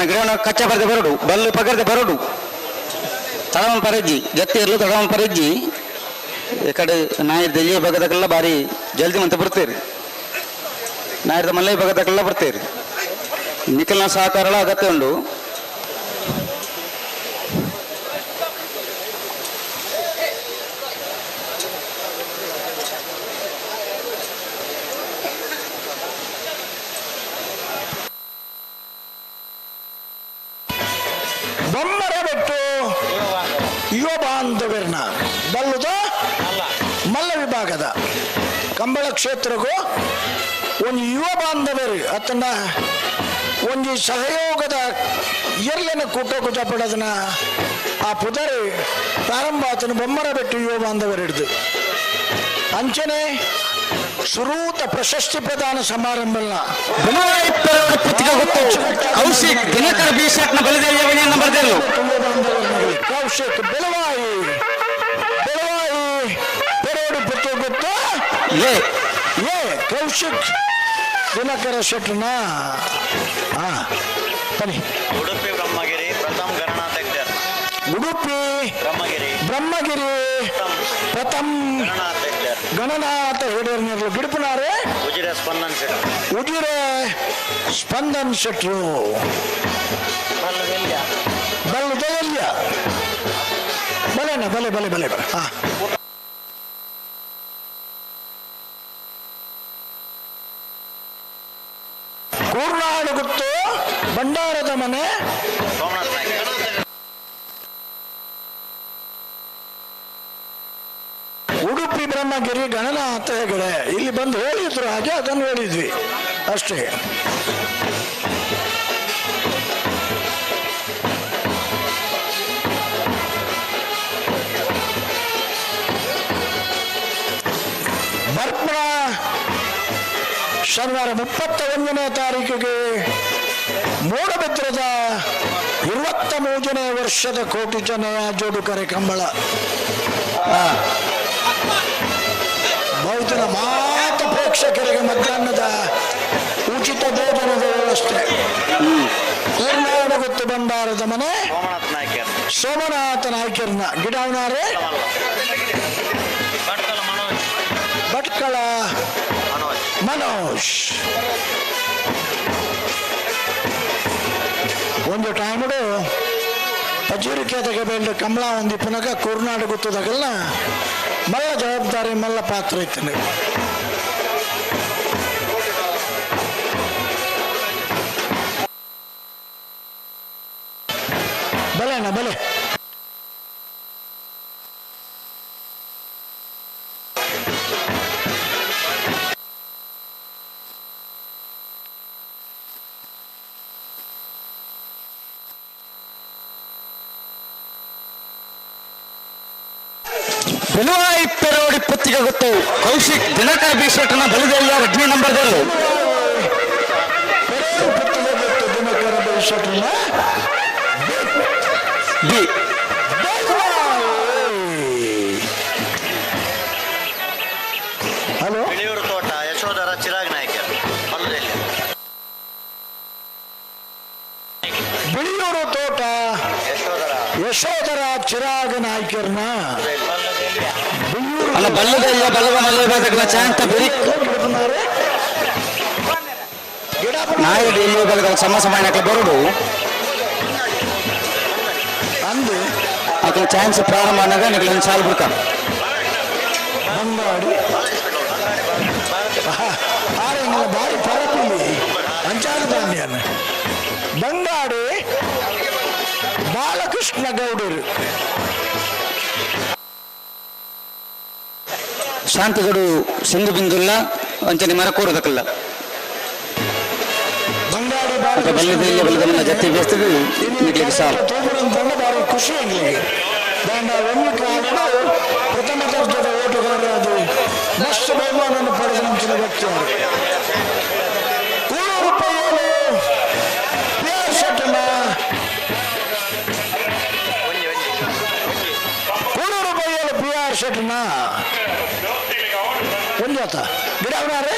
ಗಿಡವನ್ನು ಕಚ್ಚಾ ಬರದೆ ಬರೋಡು ಬಲ್ಲು ಪಗರ್ದೆ ಬರೋಡು ತಡವನ್ ಪರೆಜ್ಜಿ ಜತ್ತಿ ಇರಲು ತಡವನ್ ಪರೆಜ್ಜಿ ಈ ಕಡೆ ನಾಯಿರ್ದ ಎಲ್ಲಿಯ ಭಾಗದಕ್ಕೆಲ್ಲ ಭಾರಿ ಜಲ್ದಿ ಮಂತ ಬರ್ತೀರಿ ನಾಯಿರ್ದ ಮಲ್ಲೈ ಭಾಗದಕ್ಕೆಲ್ಲ ಬರ್ತೀರಿ ನಿಖಲ್ನ ಸಹಕಾರ ಅಗತ್ಯ ಉಂಡು. ಬೊಮ್ಮರ ಬೆಟ್ಟು ಯುವ ಬಾಂಧವ್ಯರ್ನ ಬಲ್ಲುದ ಮಲ್ಲ ವಿಭಾಗದ ಕಂಬಳ ಕ್ಷೇತ್ರಕ್ಕೂ ಒಂದು ಯುವ ಬಾಂಧವ್ಯರು ಅತನ ಒಂದು ಸಹಯೋಗದ ಎರ್ಲೆನ ಕೂಟ ಕುಜಪಡದನ ಆ ಪುದರಿ ಪ್ರಾರಂಭ ಆತನ ಬೊಮ್ಮರ ಬೆಟ್ಟು ಯುವ ಬಾಂಧವರು ಹಿಡಿದು ಅಂಚನೆ ಸುರೂತ ಪ್ರಶಸ್ತಿ ಪ್ರದಾನ ಸಮಾರಂಭ ಕೌಶಿಕ್ ದಿನಕರ ಬಿ ಶೆಟ್ನ ಬಲಿದೇವನಿಯನ್ನು ಬರೆದಿರಲು ಕೌಶಿಕ್ ಬೆಳವಾಯಿ ಬೆಳವಾಯಿ ಪೆರೋಡು ಪುತ್ತು ಗೊತ್ತಾ ಏ ಏ ಕೌಶಿಕ್ ದಿನಕರ ಶೆಟ್ನ ಹಾ ಬನ್ನಿ. ಉಡುಪಿ ಬ್ರಹ್ಮಗಿರಿ ಪ್ರಥಮ್ ಗಣನಾಥ ಉಡುಪಿ ಬ್ರಹ್ಮಗಿರಿ ಬ್ರಹ್ಮಗಿರಿ ಪ್ರಥಮ್ ಗಣನಾಥ ಹಿಡಿಯರ್ನಿರ್ಲು ಗಿಡಪುನಾರೆ ಉಜಿರೆ ಸ್ಪಂದನ್ ಶೆಟ್ರು ಉಜಿರೆ ಸ್ಪಂದನ್ ಶೆಟ್ರು ಬಲ್ಲುದೆಲ್ಯ ಬಲೆನ ಬಲೆ ಬಲೆ ಬಲೆ ಬಲೆ ಹಾ ಕೂರ್ನಾಡು ಗುತ್ತು ಭಂಡಾರದ ಮನೆ ಉಡುಪಿ ಬ್ರಹ್ಮಗಿರಿ ಗಣನಾಥ ಹೆಗಡೆ ಇಲ್ಲಿ ಬಂದು ಹೇಳಿದ್ರು ಹಾಗೆ ಅದನ್ನು ಹೇಳಿದ್ವಿ ಅಷ್ಟೇ. ಬರ್ಪಣ ಶನಿವಾರ 31ನೇ ತಾರೀಕಿಗೆ ಮೂಡಬಿದ್ರದ 23ನೇ ವರ್ಷದ ಕೋಟಿ ಜನಯ ಜೋಡುಕರೆ ಕಂಬಳ ಬಹುಜನ ಮಾತ ಪ್ರೇಕ್ಷಕರಿಗೆ ಮಧ್ಯಾಹ್ನದ ಉಚಿತ ಭೋಜನದ ವ್ಯವಸ್ಥೆ. ಕೂರ್ನಾಡಗುತ್ತು ಭಂಡಾರದ ಮನೆ ಸೋಮನಾಥ ನಾಯ್ಕರ್ನ ಗಿಡವನಾರೆ ಭಟ್ಕಳ ಮನೋಜ್. ಒಂದು ಟೈಮ್ಡು ಪಜೀರಿಕೆ ಬೇಡ ಕಮಲ ಒಂದು ಪುನಗ ಕುರ್ನಾಡು ಗೊತ್ತದಾಗಲ್ಲ ಮಲ್ಲ ಜವಾಬ್ದಾರಿ ಮಲ್ಲ ಪಾತ್ರ ಇತ್ತು. ಬಲೆ ಅಣ್ಣ ಬಲೆ. ಬೆಲುವಾಯಿ ಪೆರೋಡಿ ಪುತ್ತಿಗೆ ಗೊತ್ತು ಕೌಶಿಕ್ ದಿನಕರ ಬಿ ಶೆಟ್ಟನ ಬಲಿದೆಲ್ಲ ರಡ್ನೇ ನಂಬರ್ದಲ್ಲಿ. ದಿನಕರ ಬಿ ಶೆಟ್ಟನ ಬಿ. ಹಲೋ. ಬಿಳಿಯೂರು ತೋಟ ಯಶೋಧರ ಚಿರಾಗ್ ನಾಯ್ಕರ್ ಪಲ್ಲದಲ್ಲಿ. ಬಿಳಿಯೂರು ತೋಟ ಯಶೋಧರ ಚಿರಾಗ್ ನಾಯ್ಕರ್ನ ಅಲ್ಲ ಬಲ್ಲದ ಬಲ್ಲದ ಮಲ್ಲ ಚಾಂತ ಬಿರಿ ನಾಯಕರು ಇಲ್ಲಿ ಬಲದ ಸಮ ಸಮಯಕ್ಕೆ ಬರುಡು ಅಂದು ಅక్కడ ಚಾನ್ಸ್ ಪ್ರಾರಂಭ ಆನಾಗ ನಿಗಲ ಸಾಲ್ ಬಿಡ್ಕ ಬಂಗಾಡಿ ಆರೆಂಗಲ ಬಾರಿ ಪರಪಿಲಿ ಅಂಚಾದ ಧಾನ್ಯನ ಬಂಗಾಡಿ ಬಾಲಕೃಷ್ಣ ಗೌಡರು. ಶಾಂತಿಗಡು ಸಿಂಧು ಬಿಂದುಲ್ಲ ಅಂಚನೆ ಮರಕೂರದಕ್ಕಲ್ಲ ಬಂಗಾಡಿ ಬಲ್ಲದ ಬಲ್ಲದ ಮಲ್ಲ ಜತ್ತಿ ಬೇಸ್ತದೆ ನಿಗ್ಲಿಕ್ಕೆ ಸಾಲು. ತೂಗುರಂತಂಡ ಭಾರಿ ಖುಷಿ ಎಂಗ್ಲಿಗೆ ದಾಂಡ ಒಂದು ಕಾರಣ ಪ್ರಥಮ ದರ್ಜದ ಓಟುಗಾರರಾದ ಮಸ್ತ್ ಬಹುಮಾನವನ್ನು ಪಡೆದ ನಂಚಿನ ವ್ಯಕ್ತಿ ಅವರು. ಕೂಳೂರು ಪಯ್ಯಲು ಪಿ ಆರ್ ಶೆಟ್ಟನ ಕೂಳೂರು ಪಯ್ಯಲು ಪಿ ಆರ್ ಶೆಟ್ಟನ ಒಂದು ಆತ ಗಿಡ ಅವನಾರೆ.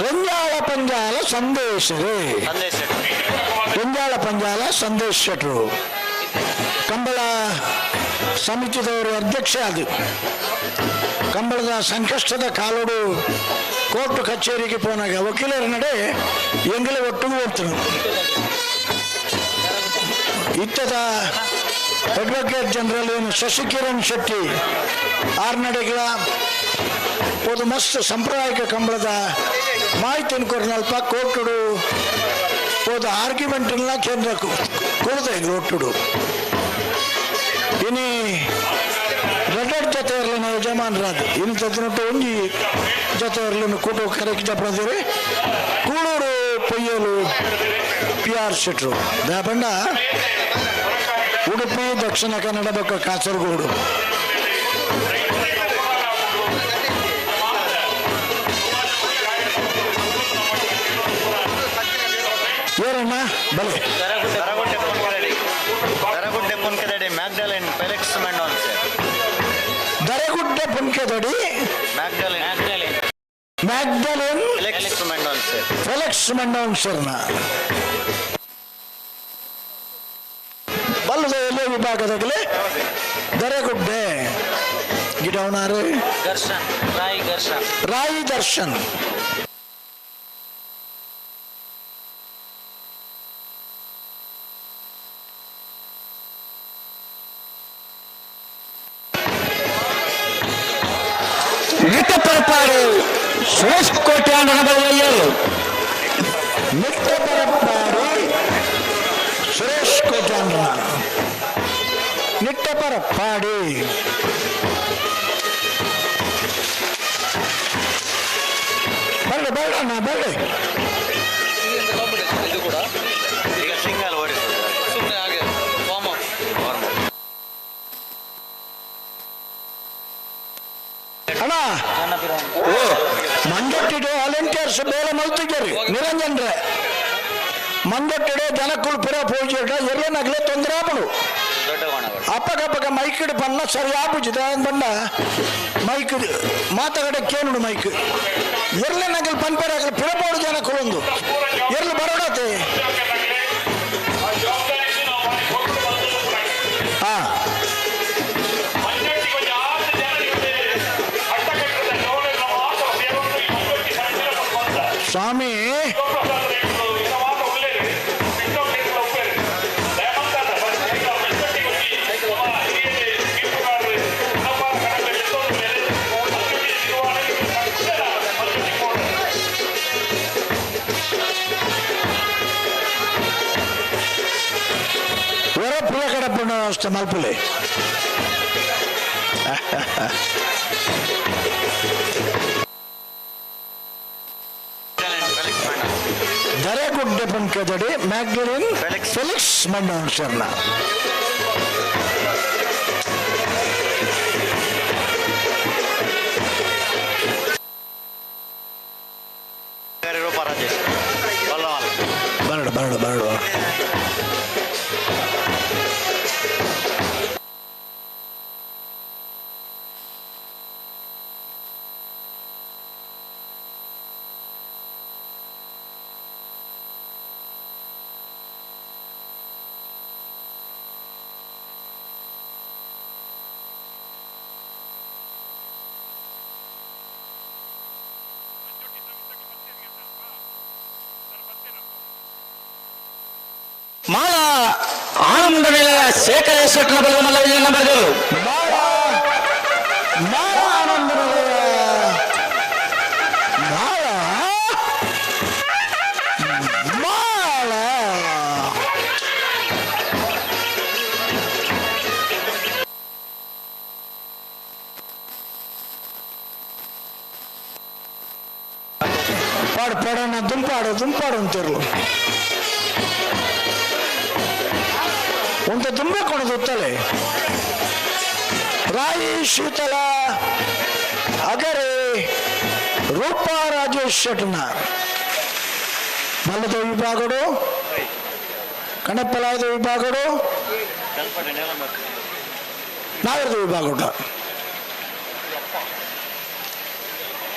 ಒಂಜಾಳ ಪಂಜಾಲ ಸಂದೇಶರೇ ಒಂಜಾಳ ಪಂಜಾಲ ಸಂದೇಶ್ ಶೆಟ್ರು ಕಂಬಳ ಸಮಿತಿದವರು ಅಧ್ಯಕ್ಷ. ಅದು ಕಂಬಳದ ಸಂಕಷ್ಟದ ಕಾಲೋಡು ಕೋರ್ಟ್ ಕಚೇರಿಗೆ ಪೋನಾಗ ವಕೀಲರ ನಡೆ ಎಂಗಲ ಒಟ್ಟಿಗೆ ಹೋಗ್ತಾನೆ. ಇತ್ತದ ಅಡ್ವೊಕೇಟ್ ಜನರಲ್ ಏನು ಶಶಿಕಿರಣ್ ಶೆಟ್ಟಿ ಆರ್ ನಡೆಗಳ ಒಂದು ಮಸ್ತ್ ಸಾಂಪ್ರದಾಯಿಕ ಕಂಬಳದ ಮಾಹಿತಿಯನ್ನು ಕೊರನಲ್ಪ ಕೋರ್ಟುಡು ಹೋದ ಆರ್ಗ್ಯುಮೆಂಟನ್ನ ಕೇಂದ್ರ ಕೊಡದ ಒಟ್ಟುಡು. ಇನಿ ರೆಡ್ಡ್ ಜೊತೆ ಇರಲಿನ ಯಜಮಾನರಾದ ಇನ್ನು ತದಿನೊಟ್ಟು ಒಂಜಿ ಜೊತೆ ಇರಲಿನ ಕೂಟ ಕರೆಕ್ಟ್ ಜಪ್ರದಿರಿ ಕೂಳೂರು ಪೊಯ್ಯಲು ಪಿ ಆರ್ ಶೆಟ್ರು ದಾಪಂಡ ಉಡುಪಿ ದಕ್ಷಿಣ ಕನ್ನಡ ಬೊಕ್ಕ ಕಾಸರಗೋಡು. ಏನಣ್ಣ ಬಲೆ. Daragudde Punkedadi Magdalene Felix Mendonsa. Daragudde Punkedadi Magdalene Magdalene Felix Mendonsa. Felix ಮೆಂಡೋನ್ಸರ್ನ ಬಲ್ಲದ ಎಲೆ ವಿಭಾಗದಾಗಲೇ ದರಗುಡ್ಡೆ ಗಿಡವನಾರು ದರ್ಶನ್ ರಾಯಿ ದರ್ಶನ್ ರಾಯಿ ದರ್ಶನ್. ನಿಟ್ಟಪರಪಾಡು ಸುರೇಶ್ ಕೋಟ್ಯಾನ್ ಬಳಿಯರು. ನಿಟ್ಟಪರಪಾಡಿ ಸುರೇಶ್ ಕೋಟ್ಯಾನ್ ನಿಟ್ಟಪರಪಾಡಿ. ಬರ್ರಿ ಬೇಡ ಬರ್ರಿ. ಇದು ಕೂಡ ಈಗ ಸಿಂಗಲ್ ಓಡಿಸೋದು ಸುಮ್ಮನೆ ಹಾಗೆ ವಾರ್ಮ್ ಅಪ್. ಅಣ್ಣ ಮಂಜಟ್ಟಿಡೆ ವಾಲಂಟಿಯರ್ಸ್ ಬೇಲೆ ಮಲ್ತಿದ್ದೀರಿ ನಿರಂಜನ್ ರೇ. ಮಂಜಟ್ಟಿಡೆ ಜನಕ್ಕುಲ್ ಪುರ ಪೂಜೆ ಎಲ್ಲನಾಗಲೇ ತೊಂದರೆ ಆಪಡು. ಅಪ್ಪಗಪ್ಪಗ ಮೈಕ್ ಬಣ್ಣ ಸರಿ ಆಪುಜಿದ ಬಣ್ಣ ಮೈಕ್ ಮಾತಾಗಡೆ ಕೇನುಡು ಮೈಕ್ ಎರ್ಲೆನಾಗಲ್ ಪನ್ಪೇರಾಗಲ್ ಪಿರಪೋಡು ಜನಕ್ಕುಲೊಂದು ಎರ್ಲು ಬರೋಡತೆ. ಹಾ. ವ್ಯವಸ್ಥೆ ಮಲ್ಪುಲೆ. ದರೆಗುಡ್ಡೆ ಪಂಕದಡಿ ಮ್ಯಾಗ್ಲಿನ್ ಫೆಲಿಕ್ಸ್ ಮಂಡೋನ್ ಶರ್ಣ. ರೂಪಾ ರಾಜೇಶ್ ಬರಡು ಬರಡು ಬರಡು. ಮಾಲ ಆನಂದ ಮೇಲೆ ಶೇಖರ ಶೆಟ್ಟನ ಬಲದ ಮಲ್ಲ ನಂಬರ್ ಮಾಳ ಆನಂದ ಮಾಳ ಮಾಳ ಪಾಡು ಪಾಡೋಣ, ದುಂಪಾಡು ದುಂಪಾಡು ಅಂತಿರ್ಲು ಉಂಟ ತುಂಬ ಕೊಣದುತ್ತಲೆ. ರಾಯಿ ಶೀತಲ ಅಗರೆ ರೂಪಾ ರಾಜೇಶ್ ಶೆಟ್ನ ಮಲ್ಲದ ವಿಭಾಗಡು, ಕಣಪ್ಪಲಾಯದ ವಿಭಾಗಡು, ನಾಗರದ ವಿಭಾಗಡು.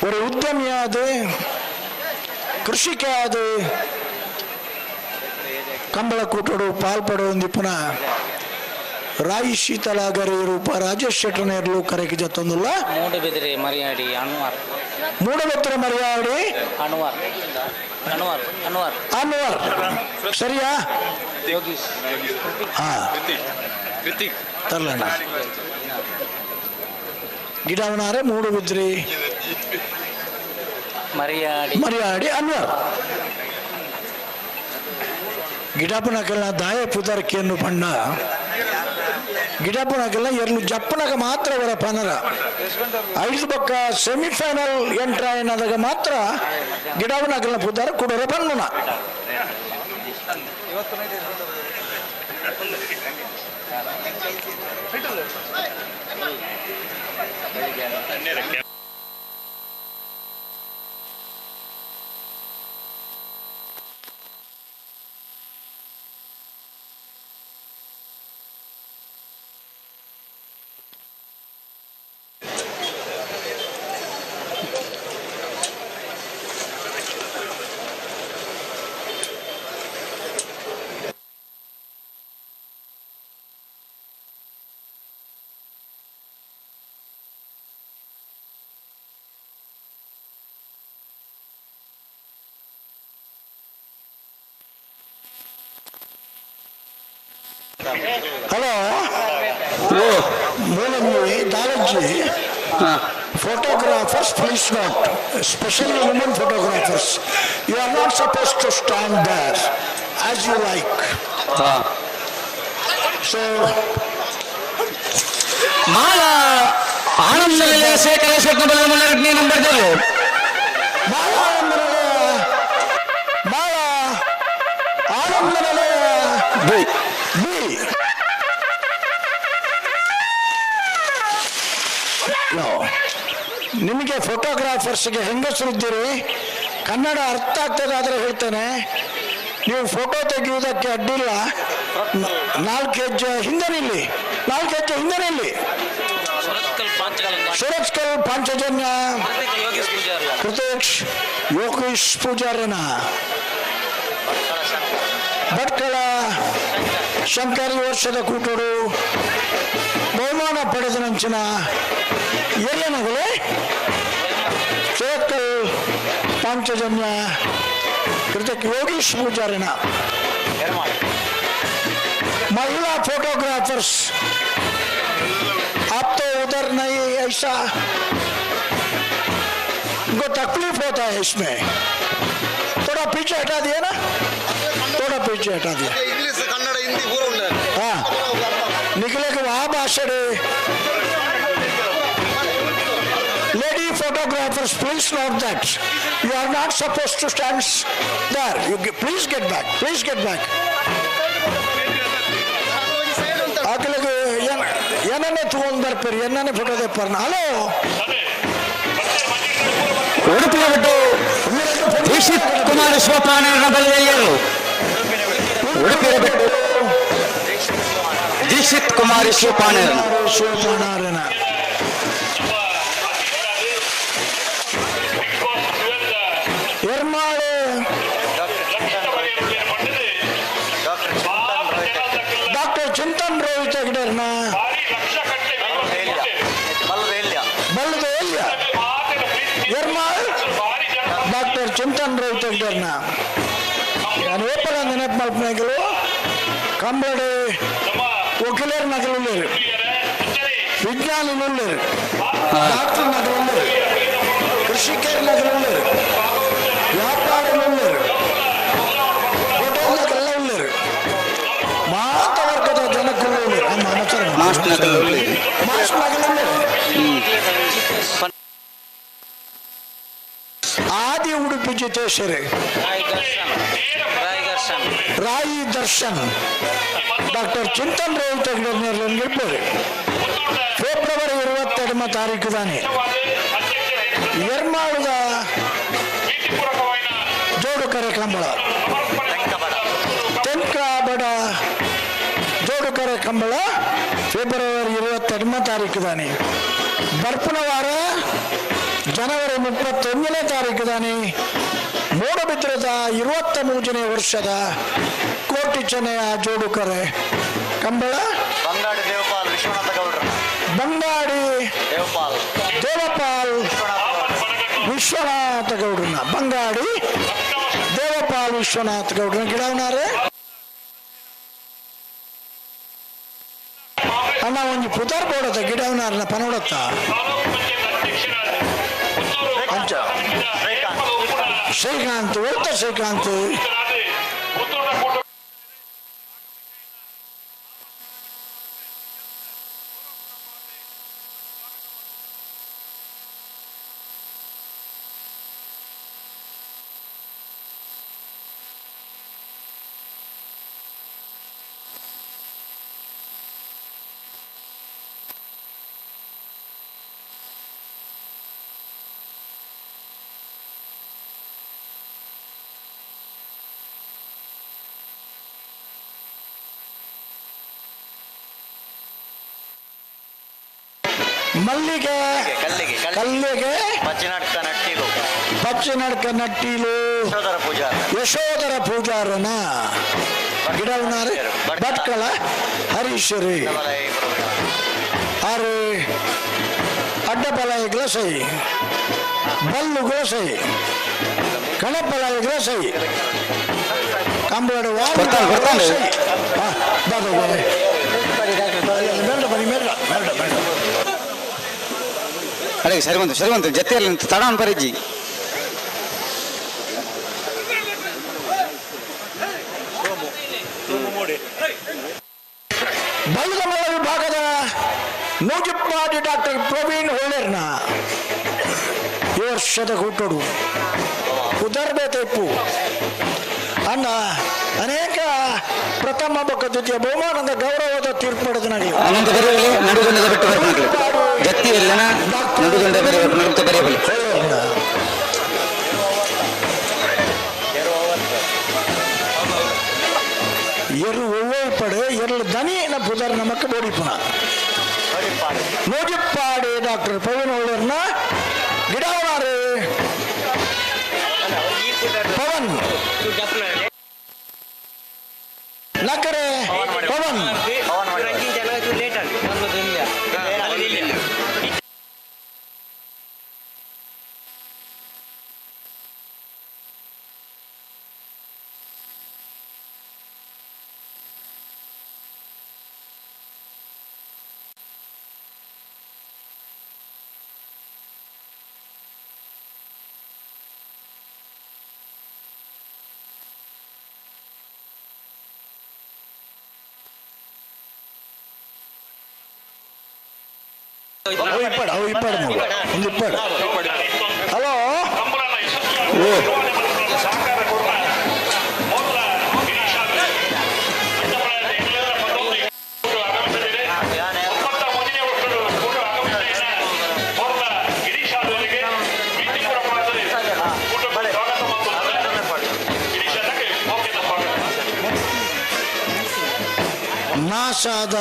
ஒரு ಉದ್ಯಮಿಯಾದ, ಕೃಷಿಕಾದ ಕಂಬಳ ಕೂಟಡು ಪಾಲ್ಪಡು ಒಂದಿಪ್ಪುನ ರಾಯಿ ಶೀತಲಾಗರಿ ರೂಪ ರಾಜೇಶ್ ಶೆಟ್ಟನೇರ್ಲು ಕರೆಗೆ ಜತ್ತೊಂದುಲ್ಲ. ಮೂಡುಬಿದಿರೆ ಮರಿಯಾಡಿ ಅನ್ವರ್. ಮೂಡಬಿದಿರೆ ಮರಿಯಾಡಿ ಅನ್ವರ್ ಅನ್ವರ್ ಅನ್ವರ್ ಅನ್ವರ್ ಸರಿಯಾ? ಯೋಗೀಶ್ ಹಾ ತರ್ಲಣ್ಣ ಗಿಡವನಾರೆ ಮೂಡುಬಿದ್ರಿ ಮರಿಯಾಡಿ ಮರಿಯಾಡಿ ಅನ್ವರ್. ಗಿಡಪನಕೆಲ್ಲ ದಾಯ ಪುದರ್ಕೆಯನ್ನು ಬಣ್ಣ ಗಿಡಪನಕೆಲ್ಲ ಎರಡು ಜಪ್ಪನಗ ಮಾತ್ರ ಅವರ ಪನರ ಐದು ಪಕ್ಕ ಸೆಮಿಫೈನಲ್ ಎಂಟ್ರ ಏನಾದಾಗ ಮಾತ್ರ ಗಿಡವನಕೆಲ್ಲ ಪುದರ ಕುಡರ ಬಣ್ಣನ. ಹಲೋ ಮೂಲಂಗಿ ದಾಲಜ್ಜಿ photographers, please note, especially women photographers, you are not supposed to stand there as you like. So, ಮಾಲ ಆನಂದ ಶೇಖರ ಶೆಟ್ಟನ ಬಲದ ಮಲ್ಲ ನಂಬರ್ ಮಾಳ ಆನಂದ ಮಾಳ ಆನಂದ ಬಿ ಬಿ ನಿಮಗೆ ಫೋಟೋಗ್ರಾಫರ್ಸ್ಗೆ ಹೆಂಗಸರಿದ್ದೀರಿ, ಕನ್ನಡ ಅರ್ಥ ಆಗ್ತದೆ ಆದರೆ ಹೇಳ್ತೇನೆ, ನೀವು ಫೋಟೋ ತೆಗೆಯುವುದಕ್ಕೆ ಅಡ್ಡಿಲ್ಲ. 4 ಹೆಜ್ಜೆ ಹಿಂದೆ ನಿಲ್ಲಿ, 4 ಹೆಜ್ಜೆ ಹಿಂದೆ ನಿಲ್ಲಿ. ಸುರತ್ಕಲ್ ಪಾಂಚಜನ್ಯ ಕೃತೇಶ್ ಯೋಗೇಶ್ ಪೂಜಾರನ ಭಟ್ಕಳ ಶಂಕರ್ ವರ್ಷದ ಕೂಟರು ಬಹುಮಾನ ಪಡೆದ ನಂಚಿನ ಏರಿಯನಗಳೇ ಸುರತ್ಕಲ್ ಪಾಂಚಜನ್ಯ ಕೃತಕ್ ಯೋಗೀಶ್ ಪೂಜಾರಿನ. महिला फोटोग्राफर्स, आप तो उधर नहीं, ऐसा उनको तकलीफ होता है इसमें। थोड़ा पीछे हटा दिया ना, थोड़ा पीछे हटा दिया। इंग्लिश कन्नड़ हिंदी पूरा. हाँ निकले. ಭಾಷೆಡ್ lady photographers, please note that you are not supposed to stand there. You please get back, please get back. ಆಕಲಿಗೆ ಏನನ್ನೇ ತಗೊಂಡ್ ಬರ್ಪೇರಿ, ಏನನ್ನೇ ಫೋಟೋ ತೆಪ್ಪಾರ. ಹಲೋ, ಉಡುಪಿಯ ಬಿಟ್ಟು ದೀಕ್ಷಿತ್ ಕುಮಾರ್ ಶಿವಪಾಣರ ಬಲದಲ್ಲಿಯರು. ಉಡುಪಿಯ ಬಿಟ್ಟು ದೀಕ್ಷಿತ್ ಕುಮಾರ್ ಶಿವಪಾಣರ. ಶಿವಪಾಣರನ ಎರ್ಮಾಳು ಡಾಕ್ಟರ್ ಚಿಂತನ್ ರೋಹಿತ್ ಹೆಗ್ಡೆರ್ನ ಬಲ್ಲದ ಎಲ್ಯ. ಎರ್ಮಾಳ್ ಡಾಕ್ಟರ್ ಚಿಂತನ್ ರೋಹಿತ್ ಹೆಗ್ಡೆರ್ನ ನಾನು ಏಪಲ ನೆನಪು ಮಲ್ಪನಾಗಲು ಕಂಬಳಡಿ ವಕೀಲರ ನಗಲುಳ್ಳೇರು, ವಿಜ್ಞಾನಿಲುಳ್ಳೇರು, ಡಾಕ್ಟರ್ ನಗಲುಳ್ಳೇರು, ಕೃಷಿಕರ ನಗಲುಳ್ಳೇರು, ವ್ಯಾಪಾರಿಲುಳ್ಳೇರು, ಹೋಟೆಲ್ನಾಗೆಲ್ಲ ಉಳ್ಳೇರು, ಮಾತ ವರ್ಗದ ಜನಕ್ಕೂ ಉಳ್ಳೇರು. ನಮ್ಮ ನಮಸ್ಕಾರ. ಮಾಸ್ಟ್ ನಗಲುಳ್ಳೇರು. ಮಾಸ್ಟ್ ನಗಲುಳ್ಳೇರು. ಆದಿ ಉಡುಪಿ ಜಿತೇಶ್ವರಿ ರಾಯಿ ದರ್ಶನ್ ಡಾಕ್ಟರ್ ಚಿಂತನ್ ರೋಹಿತ್ ಹೆಗ್ಡೆ ಫೆಬ್ರವರಿ 22 ತಾರೀಕು ದಾನೆ ಎರ್ಮಾಳದ ಜೋಡುಕರೆ ಕಂಬಳ, ತೆಂಕಾಬಡ ಜೋಡುಕರೆ ಕಂಬಳ ಫೆಬ್ರವರಿ 22 ತಾರೀಕು ದಾನೆ. ಬರ್ಪುನ ವಾರ ಜನವರಿ 31ನೇ ತಾರೀಕು ದಾನೆ ಮೂಡಬಿದ್ರದ 23ನೇ ವರ್ಷದ ಕೋಟಿ ಚೆನ್ನಯ ಜೋಡುಕರೆ ಕಂಬಳ. ಬಂಗಾಡಿ ದೇವಪಾಲ್ ವಿಶ್ವನಾಥ ಗೌಡ್ರ. ಬಂಗಾಡಿ ದೇವಪಾಲ್. ದೇವಪಾಲ್ ವಿಶ್ವನಾಥ ಗೌಡ್ರನ್ನ, ಬಂಗಾಡಿ ದೇವಪಾಲ್ ವಿಶ್ವನಾಥ ಗೌಡ್ರನ್ನ ಗಿಡವನಾರೆ. ಅಣ್ಣ ಒಂಜಿ ಪುದರ್ ಬೋಡತ್ತ ಗಿಡವನಾರನ ಪನೋಡತ್ತ ಅಂಚ ಶ್ರೀಕಾಂತ್ ಒತ್ತ ಶ್ರೀಕಾಂತ್. ಮಲ್ಲಿಗೆ ಕಲ್ಲಿಗೆ ಕಲ್ಲಿಗೆ ಪಚ್ಚಿನಡ್ಕ ನಟ್ಟಿಲು. ಪಚ್ಚಿನಡ್ಕ ನಟ್ಟಿಲು ಯಶೋಧರ ಪೂಜಾರ. ಯಶೋಧರ ಪೂಜಾರನ ಗಿಡವನಾರೆ ಭಟ್ಕಳ ಹರೀಶ್ವರಿ ಆರು ಅಡ್ಡಬಲಾಯಗಳ ಸೈ, ಬಲ್ಲುಗಳ ಸೈ, ಕಣಪಲಾಯಗಳ ಸೈ, ಕಂಬಳಡು. ಬರ್ತಾನೆ, ಬರ್ತಾನೆ. ಬನ್ನಿ ಮೇಡ ಮೇಡ ಮೇಡ. ಅಡೆ ಸರಿ ಬಂತು, ಸರಿ ಬಂತು. ಜೊತೆಯಲ್ಲಿ ತಡ ಪರಿಜ್ಜಿ. ಬಲ್ಲದಮಲ್ಲ ವಿಭಾಗದ ನೂಜಿಪ್ಪಾಡಿ ಡಾಕ್ಟರ್ ಪ್ರವೀಣ್ ಹೊಳ್ಳೇರ್ನ ಈ ವರ್ಷದ ಕೂಟೋಡು ಉದರ್ಬೆ ತೆಪ್ಪು ಅಣ್ಣ ಅನೇಕ ಪ್ರಥಮ ಬೊಕ್ಕ ದ್ವಿತೀಯ ಬಹುಮಾನದ ಗೌರವದ ತೀರ್ಪು ಪಡೆದ. ಅನಂತ ಬರೆಯಲಿ ನಡುಗಂಡದ ಬಿಟ್ಟು ಬರ್ಬೇಕು. ಜತ್ತಿ ಎಲ್ಲನ ನಡುಗಂಡ ಬರೆಯಬೇಕು, ನಡುತ್ತ ಬರೆಯಬಲ್ಲಿ. ಎರು ಒವ್ವೇ ಎರಳು ದನಿ ಪುದರ್ ನಮಕ್ ಬೋಡಿಪುನ ನೂಜಿಪ್ಪಾಡಿ ಡಾಕ್ಟರ್ ಪ್ರವೀಣ್ ಹೊಳ್ಳೇರ್ನ ಗಿಡವನಾರು ಪವನ್ ನಕರೆ ಪವನ್. ಅವು ಇಪ್ಪಡು, ಅವು ಇಪ್ಪಡು, ಒಂದು ಇಪ್ಪಡು. ಹಲೋ, ಓ ನಾಸಾದ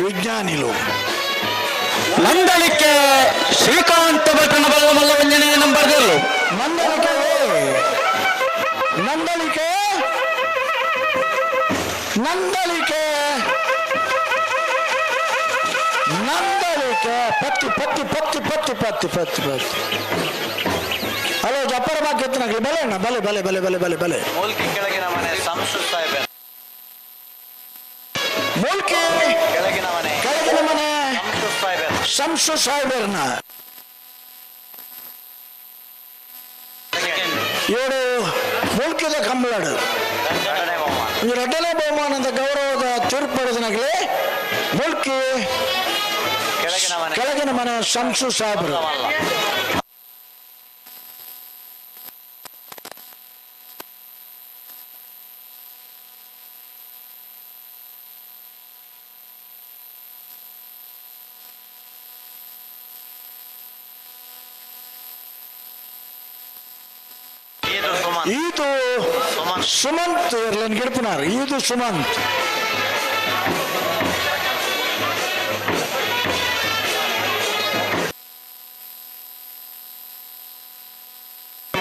ವಿಜ್ಞಾನಿಲು ನಂದಳಿಕೆ ಶ್ರೀಕಾಂತ ಭಟ್ರನ ಬಲ್ಲ ಮಲ್ಲ ಒಂಜನೇ ನಂಬರ್. ನಂದಳಿಕೆ, ನಂದಳಿಕೆ, ನಂದಳಿಕೆ, ನಂದಳಿಕೆ. ಪತ್ತಿ ಪತ್ತಿ ಪತ್ತಿ ಪತ್ತಿ ಪತ್ತಿ ಪತ್ತಿ ಪತ್ತಿ. ಹಲೋ, ಜಪ್ಪರ ಬಾಕಿ ಎತ್ತನಾಗಲಿ. ಬಲೆ ಅಣ್ಣ, ಬಲೆ ಬಲೆ ಬಲೆ ಬಲೆ ಬಲೆ ಬಲೆ. ಮೂಲ್ಕಿ ಕೆಳಗಿನ ಮನೆ ಸಂಸು ಸಾಹೇಬ್. ಮೂಲ್ಕಿ ಕೆಳಗಿನ ಮನೆ, ಕೆಳಗಿನ ಮನೆ ಸಂಸು ಸಾಹೇಬ್, ಸಂಸು ಸಾಹೇಬರ್ನ. ಏಳು ಮೂಲ್ಕಿದ ಕಂಬಳಾಡು ಈ ರಡ್ಡನೇ ಬಹುಮಾನದ ಗೌರವದ ತೀರ್ಪು ಪಡೆದನಾಗಲಿ. ಮೂಲ್ಕಿ ಕೆಳಗಿನ ಮನೆ, ಕೆಳಗಿನ ಮನೆ ಸಂಸು ಸಾಹೇಬರು. ಇದು ಸುಮಂತ್, ಇದು ಸುಮಂತ್ ಇರ್ಲನ್ ಗಿಡಪುನಾರ್. ಇದು ಸುಮಂತ್.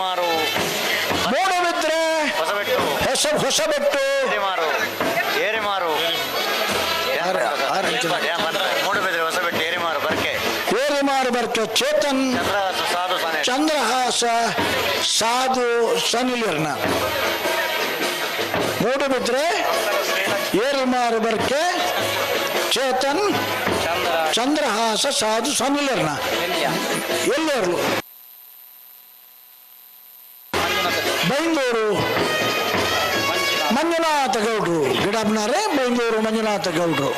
ಮಾರು ಮೂಡಬಿದ್ರೆ ಹೊಸಬೆಟ್ಟು, ಹೊಸ ಹೊಸಬೆಟ್ಟು, ಏರಿಮಾರು, ಏರಿಮಾರು, ಮೂಡಬಿದ್ರೆ ಹೊಸಬೆಟ್ಟು, ಏರಿಮಾರು ಬರ್ಕೆ, ಏರಿಮಾರು ಬರ್ಕೆ. ಚೇತನ್, ಚಂದ್ರಹಾಸ ಸಾಧು ಸನೆ, ಚಂದ್ರಹಾಸ ಸಾಧು ಸನಿಲಿರ್ನ. ಮೂಡಬಿದ್ರೆ ಏರಿಮಾರು ಬರ್ಕೆ ಚೇತನ್, ಚಂದ್ರಹಾಸ ಸಾಧು ಸನಿಲಿರ್ನ. ಎಲ್ಲೇರ್ಲು ಬೈಂದೂರು ಮಂಜುನಾಥ ಗೌಡ್ರು ಗಿಡಬ್ನಾರೆ. ಬೈಂದೂರು ಮಂಜುನಾಥ ಗೌಡ್ರು.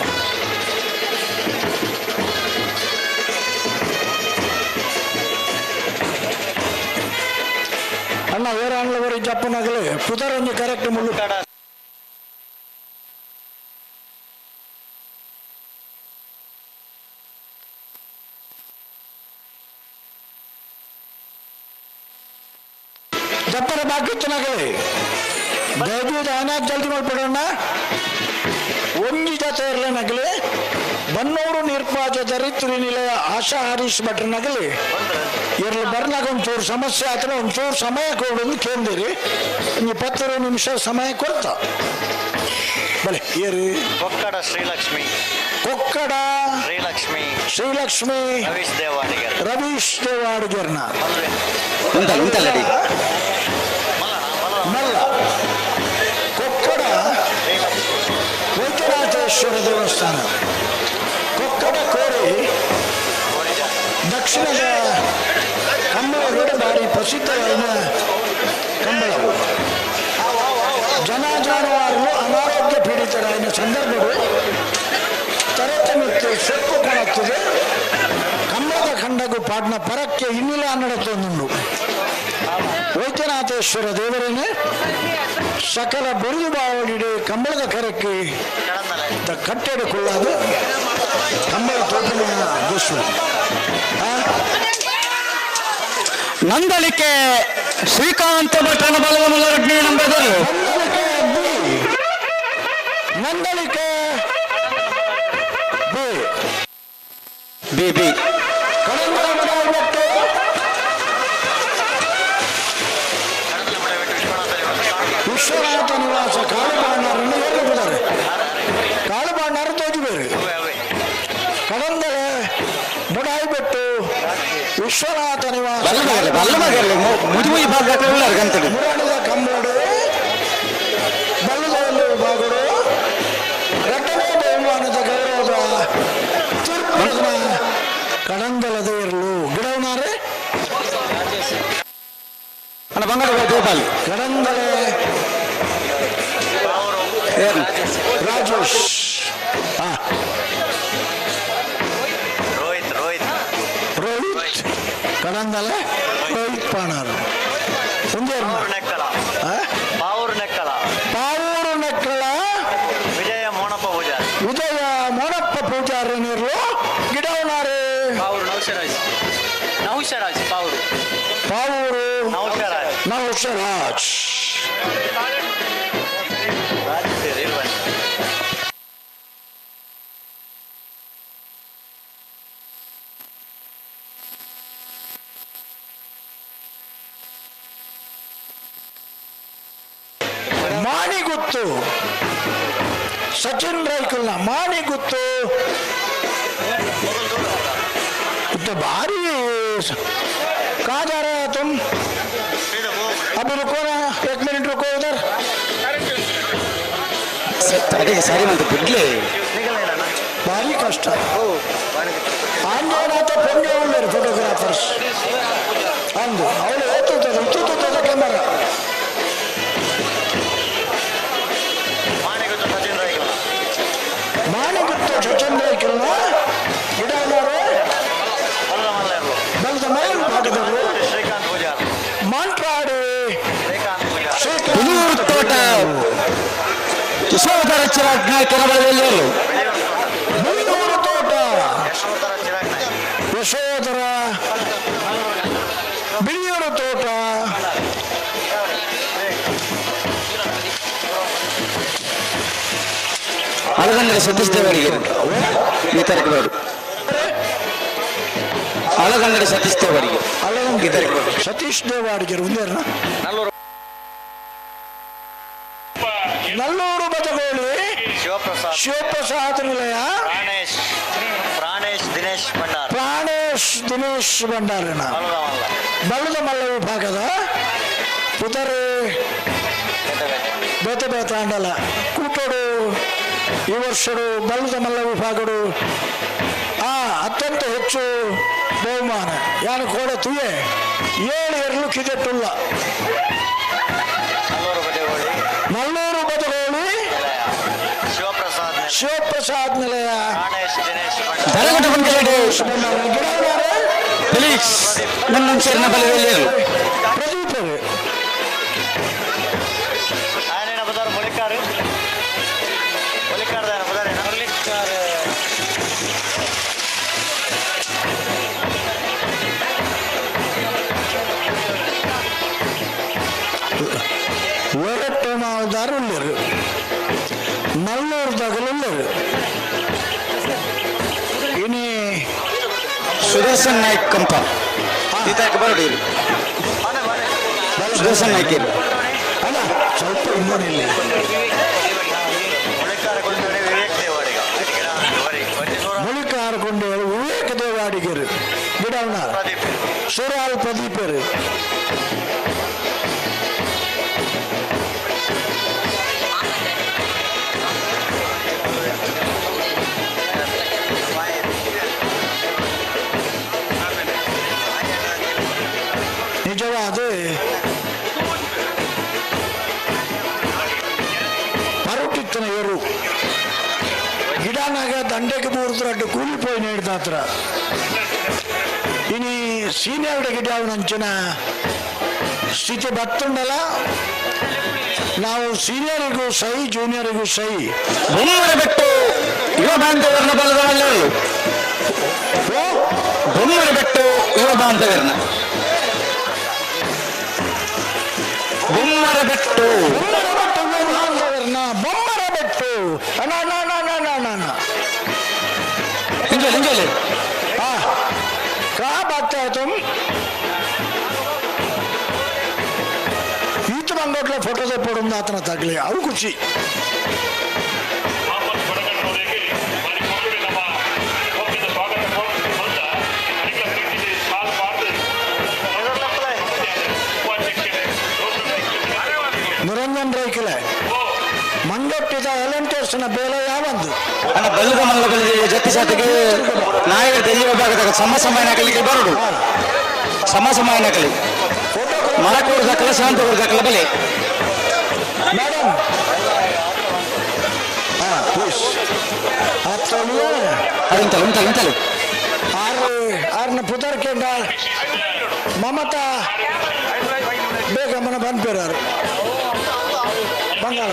ಅಣ್ಣ ಏರಾಂಗ್ಲವರಿ ಜಪ್ಪನಾಗಲಿ ಪುದರೊಂದು ಕರೆಕ್ಟ್ ಮುಳ್ಳು. ಜಪ್ಪರ ಬಾಕಿತ್ತನಾಗಲಿ ದಯವಿಟ್ಟು ಹಣ ಜಲ್ದಿ ಮಾಡ್ಬಿಡೋಣ. ಒಂಜಿ ಜೊತೆ ಇರಲೇನಾಗಲಿ ಬನ್ನೂರು ನಿರ್ಪಾಜ ದರಿತ್ರಿ ನಿಲಯ ಆಶಾ ಹರೀಶ್ ಭಟ್ರನಾಗಲಿ ಇರ್ಲಿ ಬರ್ನಾಗ ಒಂಚೂರು ಸಮಸ್ಯೆ ಆದ್ರೆ ಒಂಚೂರು ಸಮಯ ಕೊಡೋದು ಕೇಂದಿರಿ. ನೀವು 10 ನಿಮಿಷ ಸಮಯ ಕೊಡ್ತಾ ಬಲೆ ಏರಿ. ಕೊಕ್ಕಡ ಶ್ರೀಲಕ್ಷ್ಮಿ, ಕೊಕ್ಕಡ ಶ್ರೀಲಕ್ಷ್ಮಿ, ಶ್ರೀಲಕ್ಷ್ಮಿ, ರವೀಶ್ ದೇವಾಡಿಗರ್, ರವೀಶ್ ದೇವಾಡಿಗರ್ನ. ಮಲ್ಲ ಕೊಕ್ಕಡ ವೈದ್ಯನಾಥೇಶ್ವರ ದೇವಸ್ಥಾನ, ಕೊಕ್ಕಡ ಕೋರಿ ದಕ್ಷಿಣದ ಕಂಬಳಗಡೆ ಭಾರಿ ಪ್ರಸಿದ್ಧವಾದ ಕಂಬಳವು. ಜನ ಜಾನುವಾರುಗಳು ಅನಾರೋಗ್ಯ ಪೀಡಿತರಾದ ಸಂದರ್ಭಗಳು ತರತಮಿತ್ತು ಸೊಪ್ಪು ಕಾಣುತ್ತದೆ. ಕಂಬಳದ ಖಂಡಗೂ ಪಾಡ್ನ ಪರಕ್ಕೆ ಇನ್ನಿಲ್ಲ ಅನ್ನಡತ್ತೊಂದುಂಡು. ವೈದ್ಯನಾಥೇಶ್ವರ ದೇವರನ್ನೇ ಸಕಲ ಬಿರುದು ಬಾವಡಿಡೆ ಕಂಬಳದ ಕರಕ್ಕೆ ಕಟ್ಟೆಡಕೊಳ್ಳದು ಕಂಬಳ ತೋಪಿನ ದುಶ್ವ. ನಂದಳಿಕೆ ಶ್ರೀಕಾಂತ ಭಟ್ರನ ಬಲದ ಮಲ್ಲ number. Nandalike B, Nandalike B, B B. ಕಡಂಗಲ ಮಡಾಳ್ಬೆಟ್ಟು, ವಿಶ್ವನಾಥ ನಿವಾಸ ಕಾಳುಬಾಣರನ್ನು ಏರ್ಬಿದ್ದಾರೆ. ಕಾಳುಬಾಣರು ತೋಜುಬೇರು. ಕಡಂದಲೆ ಮುಡಾಯಿಬೆಟ್ಟು ವಿಶ್ವನಾಥ ನಿವಾಸ ಮುರಾಣಿದ ಕಂಬಳಡು ಬಲ್ಲದಲ್ಲಿ ವಿಭಾಗಡು ರಡ್ಡನೇ ಬಹುಮಾನದ ಗೌರವದ ತೀರ್ಪಿನ ಕಡಂದಲದ ಇರಲು ಗಿಡವನಾರೆ ಬಂಗಾರ ಗೋಪಾಲ್ ಕಡಂದಲೆ ರಾಜೇಶ್. ರೋಹಿತ್, ರೋಹಿತ್. ಕಡಂದಲೆ ರೋಹಿತ್ ಪಾಣಾರು. ಪಾವೂರು ನೆಕ್ಕಲ. ಪಾವೂರು ನೆಕ್ಕಲ. ವಿಜಯ ಮೋನಪ್ಪ ಪೂಜಾರಿ. ವಿಜಯ ಮೋನಪ್ಪ ಪೂಜಾರಿ ನೀರು ಗಿಡವನಾರು. ಪಾವೂರು ನೌಶರಾಜ್. ನೌಶರಾಜ್ ಪಾವೂರು. ಪಾವೂರು ನೌಶರಾಜ್. ನೌಶರಾಜ್. ಮಾಣಿಗುತ್ತು ಸಚಿನ್ ರೈಕಲ್ನ ಮಾಣಿಗುತ್ತು तो भारी कहाँ जा रहे हो तुम? अभी रुको ना, एक मिनट रुको उधर. ಅದೇ ಸರಿ ಮಂತ ಬಿಡ್ಲಿ. ಭಾರಿ ಕಷ್ಟ. ಆಂಜೋನಾಥ ಪೊಂಜೆ ಉಳ್ಳರು ಫೋಟೋಗ್ರಾಫರ್ಸ್ ಅಂದು ಅವಳು ಏತುತ್ತದೆ ಉತ್ತುತ್ತದೆ ಕ್ಯಾಮರಾ. ಮಾಣಿಗುತ್ತು ಸಚಿನ್ ರೈಕಲ್ನ ಗಿಡವರು ಬಲದ ಮೇಲ್ ಭಾಗದವರು ಶ್ರೀಕಾಂತ್ ಪೂಜಾರ್. ಮಾಂಟ್ರಾಡಿ ಶ್ರೀಕಾಂತ್ ಪೂಜಾರ್. ಹುಲಿಯೂರು ತೋಟ ಯಶೋಧರ ಚಿರಾಗ್ ನಾಯಕರ ಬಲದಲ್ಲಿ. ಬೆಂಗಳೂರು ತೋಟ ಯಶೋಧರ ಚಿರಾಗ್ ನಾಯ್ಕ. ಯಶೋಧರ ಬಿಳಿಯೂರು ತೋಟ. ಅಳಗಂಗಡಿ ಸತೀಶ್ ದೇವರಿಗೆ ಈ ತಾರೀಕು ಬೇಡ. ಅಳಗಂಗಡಿ ಸತೀಶ್ ದೇವರಿಗೆ ಈ ತಾರೀಕು ಬೇಡ. ಸತೀಶ್ ದೇವಾಡಿಗರು ಒಂದೇನ. ನಲ್ಲೂರು ಬದಗೋಳಿ ಶಿವಪ್ರಸಾದ್. ಶಿವಪ್ರಸಾದ್ ನಿಲಯ. ಪ್ರಾಣೇಶ್. ಪ್ರಾಣೇಶ್ ದಿನೇಶ್ ಭಂಡಾರ್. ಪ್ರಾಣೇಶ್ ದಿನೇಶ್ ಭಂಡಾರನ ಬಲದ ಮಲ್ಲ. ಬಲದ ಮಲ್ಲ ವಿಭಾಗದ ಪುತರು ಬೇತೆ ಬೇತೆ ಅಂಡಲ ಕೂಟೋಡು ಈ ವರ್ಷಡು ಬಲದ ಮಲ್ಲ ವಿಭಾಗಡು ಆ ಅತ್ಯಂತ ಹೆಚ್ಚು ಬಹುಮಾನ ಯಾನು ಕೋಡ ತುಯೆ 7 ಎರಲು ಕಿದೆಟ್ಟುಲ್ಲ. ನಲ್ಲೂರು ಬದಗೋಳಿ. ನಲ್ಲೂರು ಬದಗೋಳಿ ಶಿವಪ್ರಸಾದ್ ನಿಲಯ. ಶಿವಪ್ರಸಾದ್ ನಿಲಯ. ಪ್ರಾಣೇಶ್ ದಿನೇಶ್ ಭಂಡಾರ್. ದರಗುಡ್ಡ ಬಂಕಲೇಡು ಫೆಲಿಕ್ಸ್ ನನ್ನ ಸೇರಿನ ಬಲದಲ್ಲಿ. ಪ್ರದೀಪ್ ಆಯನೇನ ಬದಾರು ಮುಳಿಕಾರು. ಮುಳಿಕಾರ್ದ ಬದಾರೇನ? ಮುಳಿಕಾರ್. ಒರಟ್ಟು ಮಾವದಾರು ಉಳ್ಳರು ನಲ್ಲೂರು ದಗಲುಳ್ಳರು ಇನಿ ಸುದರ್ಶನ್ ನಾಯ್ಕ್ ಕಂಪ ಈ ತಾರೀಕು ಬರೋಡಿ. ಸುದರ್ಶನ್ ನಾಯ್ಕ್ ಇರು. ಅಲ್ಲ ಸ್ವಲ್ಪ ಇನ್ನೊಂದಿಲ್ಲ. ಮುಳಿಕಾರ ಕೊಂಡೋಣಿ ವಿವೇಕ್ ದೇವಾಡಿಗ. ಮುಳಿಕಾರ ಕೊಂಡೇಳು ವಿವೇಕ ದೇವಾಡಿಗರು ಗಿಡವನ ಪ್ರದೀಪ್. ಸುರಾಲ್ ಪ್ರದೀಪರು. ನಿಜವಾದ ಪರುಟಿತ್ತನ ಎರು ಗಿಡನಾಗ ದಂಡೆಗೆ ಬೂರ್ದು ಕೂಲಿ ಪೋಯಿ ನೀಡ್ದಾತ್ರ. ಇನಿ ಸೀನಿಯರ್ ಗಿಡ ಅವನಂಚಿನ ಸ್ಥಿತಿ ಬತ್ತುಂಡಲ್ಲ. ನಾವು ಸೀನಿಯರಿಗೂ ಸೈ ಜೂನಿಯರಿಗೂ ಸೈ. ಬೊಮ್ಮರ ಬೆಟ್ಟು ಯುವ ಬಾಂಧವರನ್ನ ಬಲದ ಮಲ್ಲರು. ಬೊಮ್ಮರ ಬೆಟ್ಟು ಯುವ ಬಾಂಧವರನ್ನ ಬೊಮ್ಮರ ಬೆಟ್ಟು. ಬೊಮ್ಮರ ಬೆಟ್ಟು ಯುವ ಬಾಂಧವರನ್ನ ಬೊಮ್ಮರ ಬೆಟ್ಟು. ಅಣ್ಣ ಅಣ್ಣ ಅಣ್ಣ ಅಣ್ಣ ಅಣ್ಣ ಅಣ್ಣ ಅಣ್ಣ. ಹಿಂಜೋಲಿ ಹಿಂಜೋಲಿ. हाँ कहाँ भागते हो तुम? ಈತ ಬಂಗೋಟ್ಲೆ ಫೋಟೋ ತೆಪ್ಪಡು ಆತನ ತಗಲಿ ಅವು ಖುಷಿ. ನಿರಂಜನ್ ರೈಕಲೆ ಮಂಗಟ್ಟಿದ ವಾಲಂಟಿಯರ್ಸ್ನ ಬೇಲೆ ಯಾವಂದು. ಅಣ್ಣ ಬಲ್ಲದ ಮಲ್ಲ ಬಲಿಗೆ ಜೊತೆ ಜೊತೆಗೆ ನಾಯಕರ ದೆಲ್ಲಿ ವಿಭಾಗದ ಸಮ ಸಮಯ ನಕಲಿಗೆ ಬರೋಡು. ಸಮ ಸಮಯ ನಕಲಿ ಮರಕೋಡು ದಾಖಲೆ ಶಾಂತಗೋಡು ದಾಖಲೆ ಬಲೆ. ಮೇಡಮ್ ಹಾ ಪ್ಲೀಸ್ ಹತ್ತೊಂದು ಉಂಟಲ್ಲ ಉಂಟಲ್ಲ ಉಂಟಲ್ಲ. ಆರು ಆರನ ಪುದರ್ ಕೇಂದ್ರ ಮಮತಾ ಬೇಗಮ್ಮನ ಬಂದ್ಪೇರಾರು ಬಂಗಾಳ.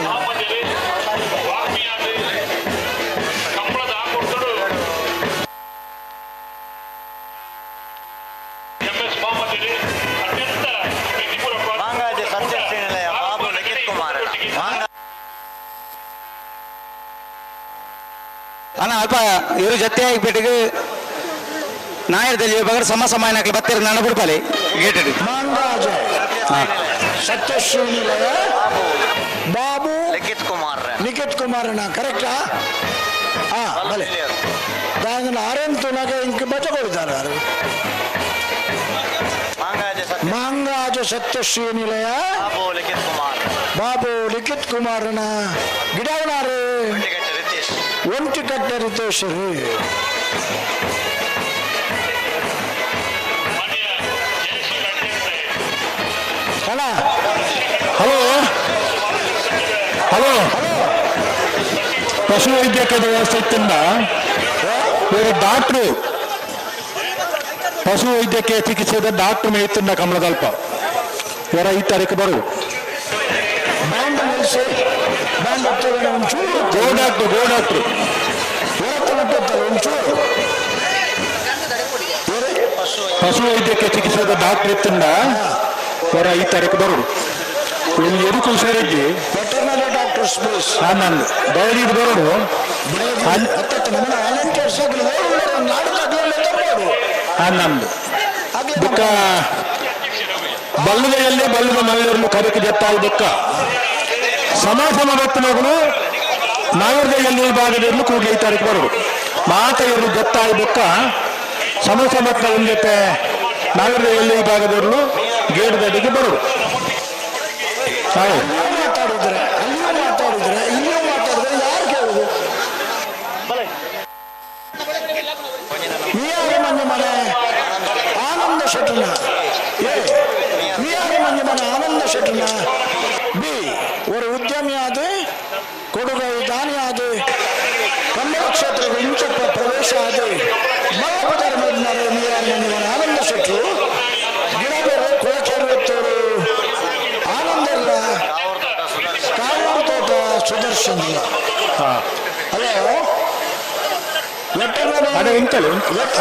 ಅಣ್ಣ ಅಲ್ಪ ಇವರು ಜೊತೆಯಾಗಿ ಬಿಟ್ಟಿಗೆ ನಾಯರದಲ್ಲಿ ಬಗರ್ ಸಮ ಸಮಾಯನಾಕ್ಲಿ ಬತ್ತಿರ ನನ್ನ ಬಿಡ್ಪಾಲಿ ಗೇಟ್ ಮಾಂಗಾಜೆ ಸತ್ಯಶ್ರೀ ನಿಲಯ ಬಾಬು ಲಿಖಿತ್ ಕುಮಾರ್ ನಿಖಿತ್ ಕುಮಾರಣ್ಣ ಕರೆಕ್ಟಾ? ಹಾ ಬಲೆ ದಾಂಗನ ಆರೆನ್ ತುನಗ ಇಂಕ್ ಬಚಕೊಳ್ತಾರೆ. ಮಾಂಗಾಜ ಸತ್ಯಶ್ರೀ ನಿಲಯ ಬಾಬು ಲಿಖಿತ್ ಕುಮಾರ್ ಬಾಬು ಲಿಖಿತ್ ಕುಮಾರನ ಗಿಡವನಾರು ಒಂಟಿಕಟ್ಟೆ ರಿತೇಶ್ ರೀ. ಅಣ್ಣ ಹಲೋ ಹಲೋ, ಪಶು ವೈದ್ಯಕೀಯ ವ್ಯವಸ್ಥೆ ಇತ್ತಿಂದ ಇವರು ಡಾಕ್ಟ್ರು, ಪಶು ವೈದ್ಯಕೀಯ ಚಿಕಿತ್ಸೆದ ಡಾಕ್ಟ್ರು ಮೇಯ್ತಿಂದ ಕಮಲದಲ್ಪ ಇವರ ಈ ತಾರೀಕು ಬರು. ಬ್ಯಾಂಡ್ ನಿಲ್ಲಿಸಿ, ಬ್ಯಾಂಡ್ ಒಂಚೂರು ಗೋ ಡಾಕ್ಟ್ರು, ಗೋ ಡಾಕ್ಟ್ರು ಒಂಚೂರು ಪಶು ವೈದ್ಯಕೀಯ ಚಿಕಿತ್ಸೆದ ಡಾಕ್ಟರ್ ಇತ್ತಿಂದ ಇವರ ಈ ತಾರೀಕು ಬರು. ಇಲ್ಲಿ ಎದಕ್ಕೂ ಹುಷಾರಿದ್ದಿ ವೆಟರ್ನರಿ ಡಾಕ್ಟರ್ಸ್ ಪ್ಲೀಸ್. ನಾನು ಡೈರಿ ಬರೋಡು. ನಮ್ದು ಬುಕ್ಕ ಬಲ್ಲುವೆಯಲ್ಲಿ ಬಲ್ಲುವ ಮಹಿಳೆಯರನ್ನು ಕರೆಕ್ಕೆ ಜತ್ತಾಯಿ ಬುಕ್ಕ ಸಮ ಸಮ ಭಕ್ತನಗಳು ನಾಯರ್ದೆಯಲ್ಲಿ ಭಾಗದಲ್ಲಿ ಕೂಡಲೇ ಈ ತಾರೀಕು ಬರೋದು. ಮಾತ ಇವರು ಜತ್ತಾಯಿ ಬುಕ್ಕ ಸಮ ಸಮತ್ನ ಒಂದಕ್ಕೆ ನಾಗರದಲ್ಲಿ ಭಾಗದವರು ಗೇಟ್ ದಡಿಗೆ ಬರೋದು. ಮಾತಾಡಿದ್ರೆ ಅಲ್ಲಿಯೂ ಮಾತಾಡಿದ್ರೆ ಇಲ್ಲಿಯೂ ಮಾತಾಡಿದ್ರೆ ಯಾರು ಕೇಳುದು? ವಿಆರ್ ಮಂಜುಮನೆ ಆನಂದ ಶೆಟ್ಟನ ಎ, ವಿಆರ್ ಮಂಜುಮನೆ ಆನಂದ ಶೆಟ್ಟನ ಬಿ, ஒரு ಉದ್ಯಮಿಯಾದ ಕೊಡುಗೈ ದಾನಿಯಾದ ಕನ್ನಡ ಕ್ಷೇತ್ರದ ಇಂಚಪ್ಪ ಪ್ರವೇಶ ಆದ ಮಲ್ಲಪದರ ವಿಆರ್ ಮಂಜುಮನೆ ಆನಂದ ಶೆಟ್ಟರು ಗಿಡಬೇರು ಕೊಳಚೇರುತ್ತವರು ಆನಂದಲ್ಲ ಕಾವೂರು ತೋಟ ಸುದರ್ಶನ್. ಹಲೋ ಅದೇ ಉಂಟಲು,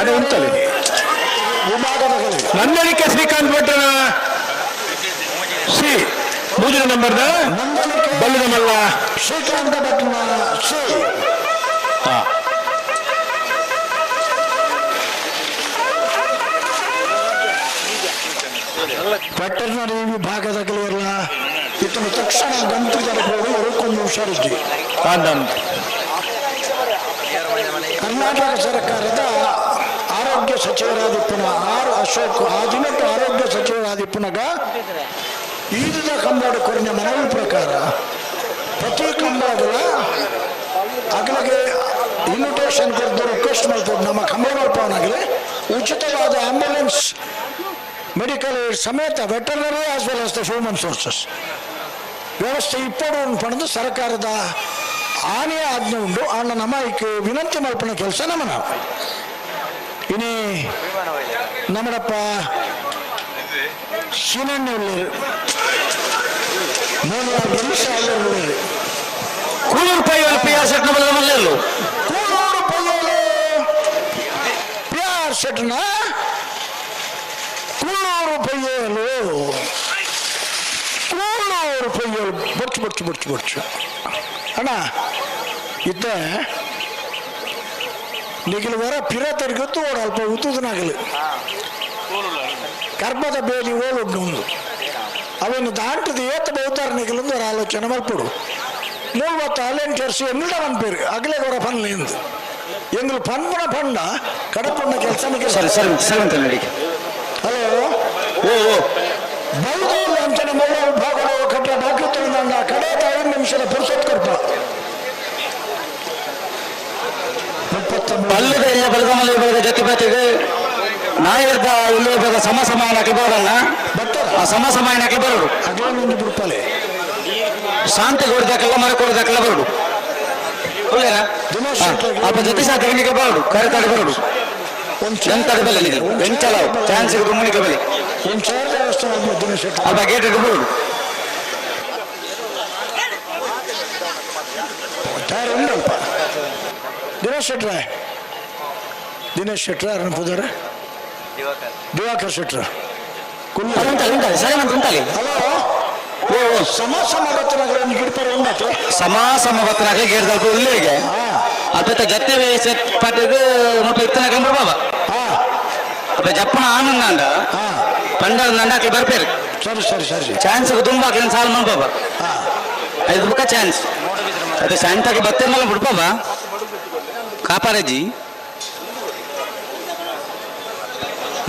ಅದೇ ಉಂಟಲು ವಿಭಾಗದ ನಂದಳಿಕೆ ಶ್ರೀಕಾಂತ್ ಭಟ್ರನ ಸಿ ಮೂರನೇ ನಂಬರ್ದ ಬಲ್ಲದ ಮಲ್ಲ ಶ್ರೀಕಾಂತ ಭಟ್ನ ಸಿ. ವೆಟರ್ನರಿ ವಿಭಾಗದಾಗಲಿಲ್ಲ ಇತನು ತಕ್ಷಣ ಗಂಟು ಜರಗೋಡು ಒಂದು ಹುಷಾರಿದ್ವಿ. ಕರ್ನಾಟಕ ಸರ್ಕಾರದ ಆರೋಗ್ಯ ಸಚಿವರಾದಿಪ್ಪನ ಆರ್ ಅಶೋಕ್ ಆ ದಿನಕ್ಕೆ ಆರೋಗ್ಯ ಸಚಿವರಾದಿಪ್ಪನಾಗ ಈದಿದ ಕಂಬಳ ಕೊರನೆ ಮನವಿ ಪ್ರಕಾರ ಪ್ರತಿ ಕಂಬಳಗಳ ಅಗಲಿಗೆ ಇನ್ವಿಟೇಷನ್ ಕೊಡ್ದು ರಿಕ್ವೆಸ್ಟ್ ಮಾಡ್ಬೋದು. ನಮ್ಮ ಕಂಬಳ ಮಲ್ಪವನಾಗಲಿ ಉಚಿತವಾದ ಆಂಬ್ಯುಲೆನ್ಸ್ ಮೆಡಿಕಲ್ ಸಮೇತ veterinary as well as the human sources ವ್ಯವಸ್ಥೆ ಇಪ್ಪಡು ಪಡೆದು ಸರ್ಕಾರದ ಆನೆಯ ಆಜ್ಞೆ ಉಂಟು. ಆಣ ನಮ್ಮ ವಿನಂತಿ ಮಲ್ಪನ ಕೆಲಸ ನಮ್ಮನ ಇನಿ ನಮ್ಮಡಪ್ಪ ಸೀನಣ್ಣ ಉಳ್ಳೇರು 3 ನಿಮಿಷ ಉಳ್ಳೇರು. ಕೂಳೂರು ಪೈಯಲು ಪಿ ಆರ್ ಶೆಟ್ನ ಬಲದ ಮಲ್ಲೆಲ್ಲು ಕೂಳೂರು ಪೈಯಲು ಪಿ ಆರ್ ಶೆಟ್ನ ಕೂಳೂರು ಪೈಯಲು ಕೂಳೂರು ಪೈಯಲು ಬೊಚ್ಚು ಬೊಚ್ಚು ಬೊಚ್ಚು ಬೊಚ್ಚು ಅಣ್ಣ ಇತ್ತ ನಿಗಿಲು ವರ ಪಿರ ತೆರಗತ್ತು ಓಡ ಅಲ್ಪ ಉತ್ತುದನಾಗಲು ಕರ್ಮದ ಬೇಲಿ ಓಳುಂಡು ಒಂದು ಅವನ್ನು ದಾಂಟದ ಏತ ಬಹುತಾರ ನಿಗಲಂದು ஒரு ಆಲೋಚನೆ ಮಲ್ಪಡು. ಮೂವತ್ತು ವಾಲಂಟಿಯರ್ಸ್ ಎಂಗ್ಲ ಪನ್ಪೇರು ಅಗಲೇ ಅವರ ಪನ್ಲಿ ಎಂಗ್ಲು ಪನ್ಪುಣ ಪಂಡ ಕಡಪುಣ್ಣ ಕೆಲಸ. ಸರಿ ಸರಿ ಸರಿ ಅಂತ ನಡಿ. ಹಲೋ ಓ ಓ ಬೌದ್ಧ ಅಂಚನೆ ಮಲ್ಲ ವಿಭಾಗಗಳು ಕಟ್ಟ ಬಾಕಿ ತಿಳಿದಂಡ ಕಡೆತ 5 ನಿಮಿಷದ ಪುರುಷತ್ ಕೊಡ್ಪ. ಬಲ್ಲದ ಎಲ್ಲ ಬಲದ ಮಲ್ಲ ವಿಭಾಗದ ಜೊತೆ ಬತ್ತಿಗೆ ನಾಯರ್ದ ಇಲ್ಲಿ ವಿಭಾಗ ಸಮ ಸಮಾನಕ್ಕೆ ಬರೋಲ್ಲ, ಆ ಸಮ ಸಮಾನಕ್ಕೆ ಬರೋಡು. ಬಿಡ್ಪಾಲೆ ಶಾಂತಿ ಕೊಡ್ದಕ್ಕೆಲ್ಲ ಮರ ಕೊಡ್ದಕ್ಕೆಲ್ಲ ಬರೋಡು. ಒಳ್ಳೆಯಾ ಅಪ್ಪ ಜೊತೆ ಸಾಧಕನಿಗೆ ಬರೋಡು, ಕರೆ ತಡೆ ಬರೋಡು. ಎಂತದ ಬೆಲೆ ನಿಗೆ ಎಂಚಲ ಚಾನ್ಸ್ ಸಿಗುದು ಮುನಿಗೆ ಬೆಲೆ. ಒಂದು ಸಾವಿರ ದೇವಸ್ಥಾನ ದಿನೇಶ್ ಶೆಟ್ಟಿ. ಅಲ್ಪ ಗೇಟ್ ಬರೋಡು. ತಯಾರು ಉಂಡಲ್ಪ ದಿನೇಶ್ ಶೆಟ್ರೆ, ದಿನೇಶ್ ಶೆಟ್ರೆ ಅರಣ ಪೂಜಾರ, ದಿವಾಕರ್ ಶೆಟ್ರ. ಉಂಟಲ್ಲಿ ಉಂಟಲ್ಲಿ ಸರಿ ಮಂತ್ ಉಂಟಲ್ಲಿ. ಹಲೋ, ಸಮ ಸಮ ಬತ್ತನಗರ ಒಂದು ಗಿಡಪರ ಉಂಡಾತು. ಸಮ ಸಮ ಬತ್ತನಾಗಲಿ ಗೇಟ್ ದಲ್ಪ ಉಳ್ಳೇಗೆ ಅಲ್ಪ ಜತ್ತೆ ಸೆಟ್ ಪಟ್ಟಿದ್ದು ಮುಟ್ಟ ಇತ್ತನ ಕಂಬ್ರ ಬಾಬಾ. ಅಪ್ಪ ಜಪ್ಪನ ಆನಂದ ಪಂಡ ನಂಡ ಅಕ್ಲಿ ಬರ್ಪೇರು. ಸರಿ ಸರಿ ಸರಿ. ಚಾನ್ಸ್ ತುಂಬ ಹಾಕಿ ಸಾಲ ಮನ್ ಬಾಬಾ. ಐದು ಬುಕ್ಕ ಚಾನ್ಸ್ ಅದು ಶಾಂತಾಗಿ ಬತ್ತಿರ್ನಲ್ಲ ಬಿಡ್ಪಾಬ ಕಾಪಾರಜ್ಜಿ.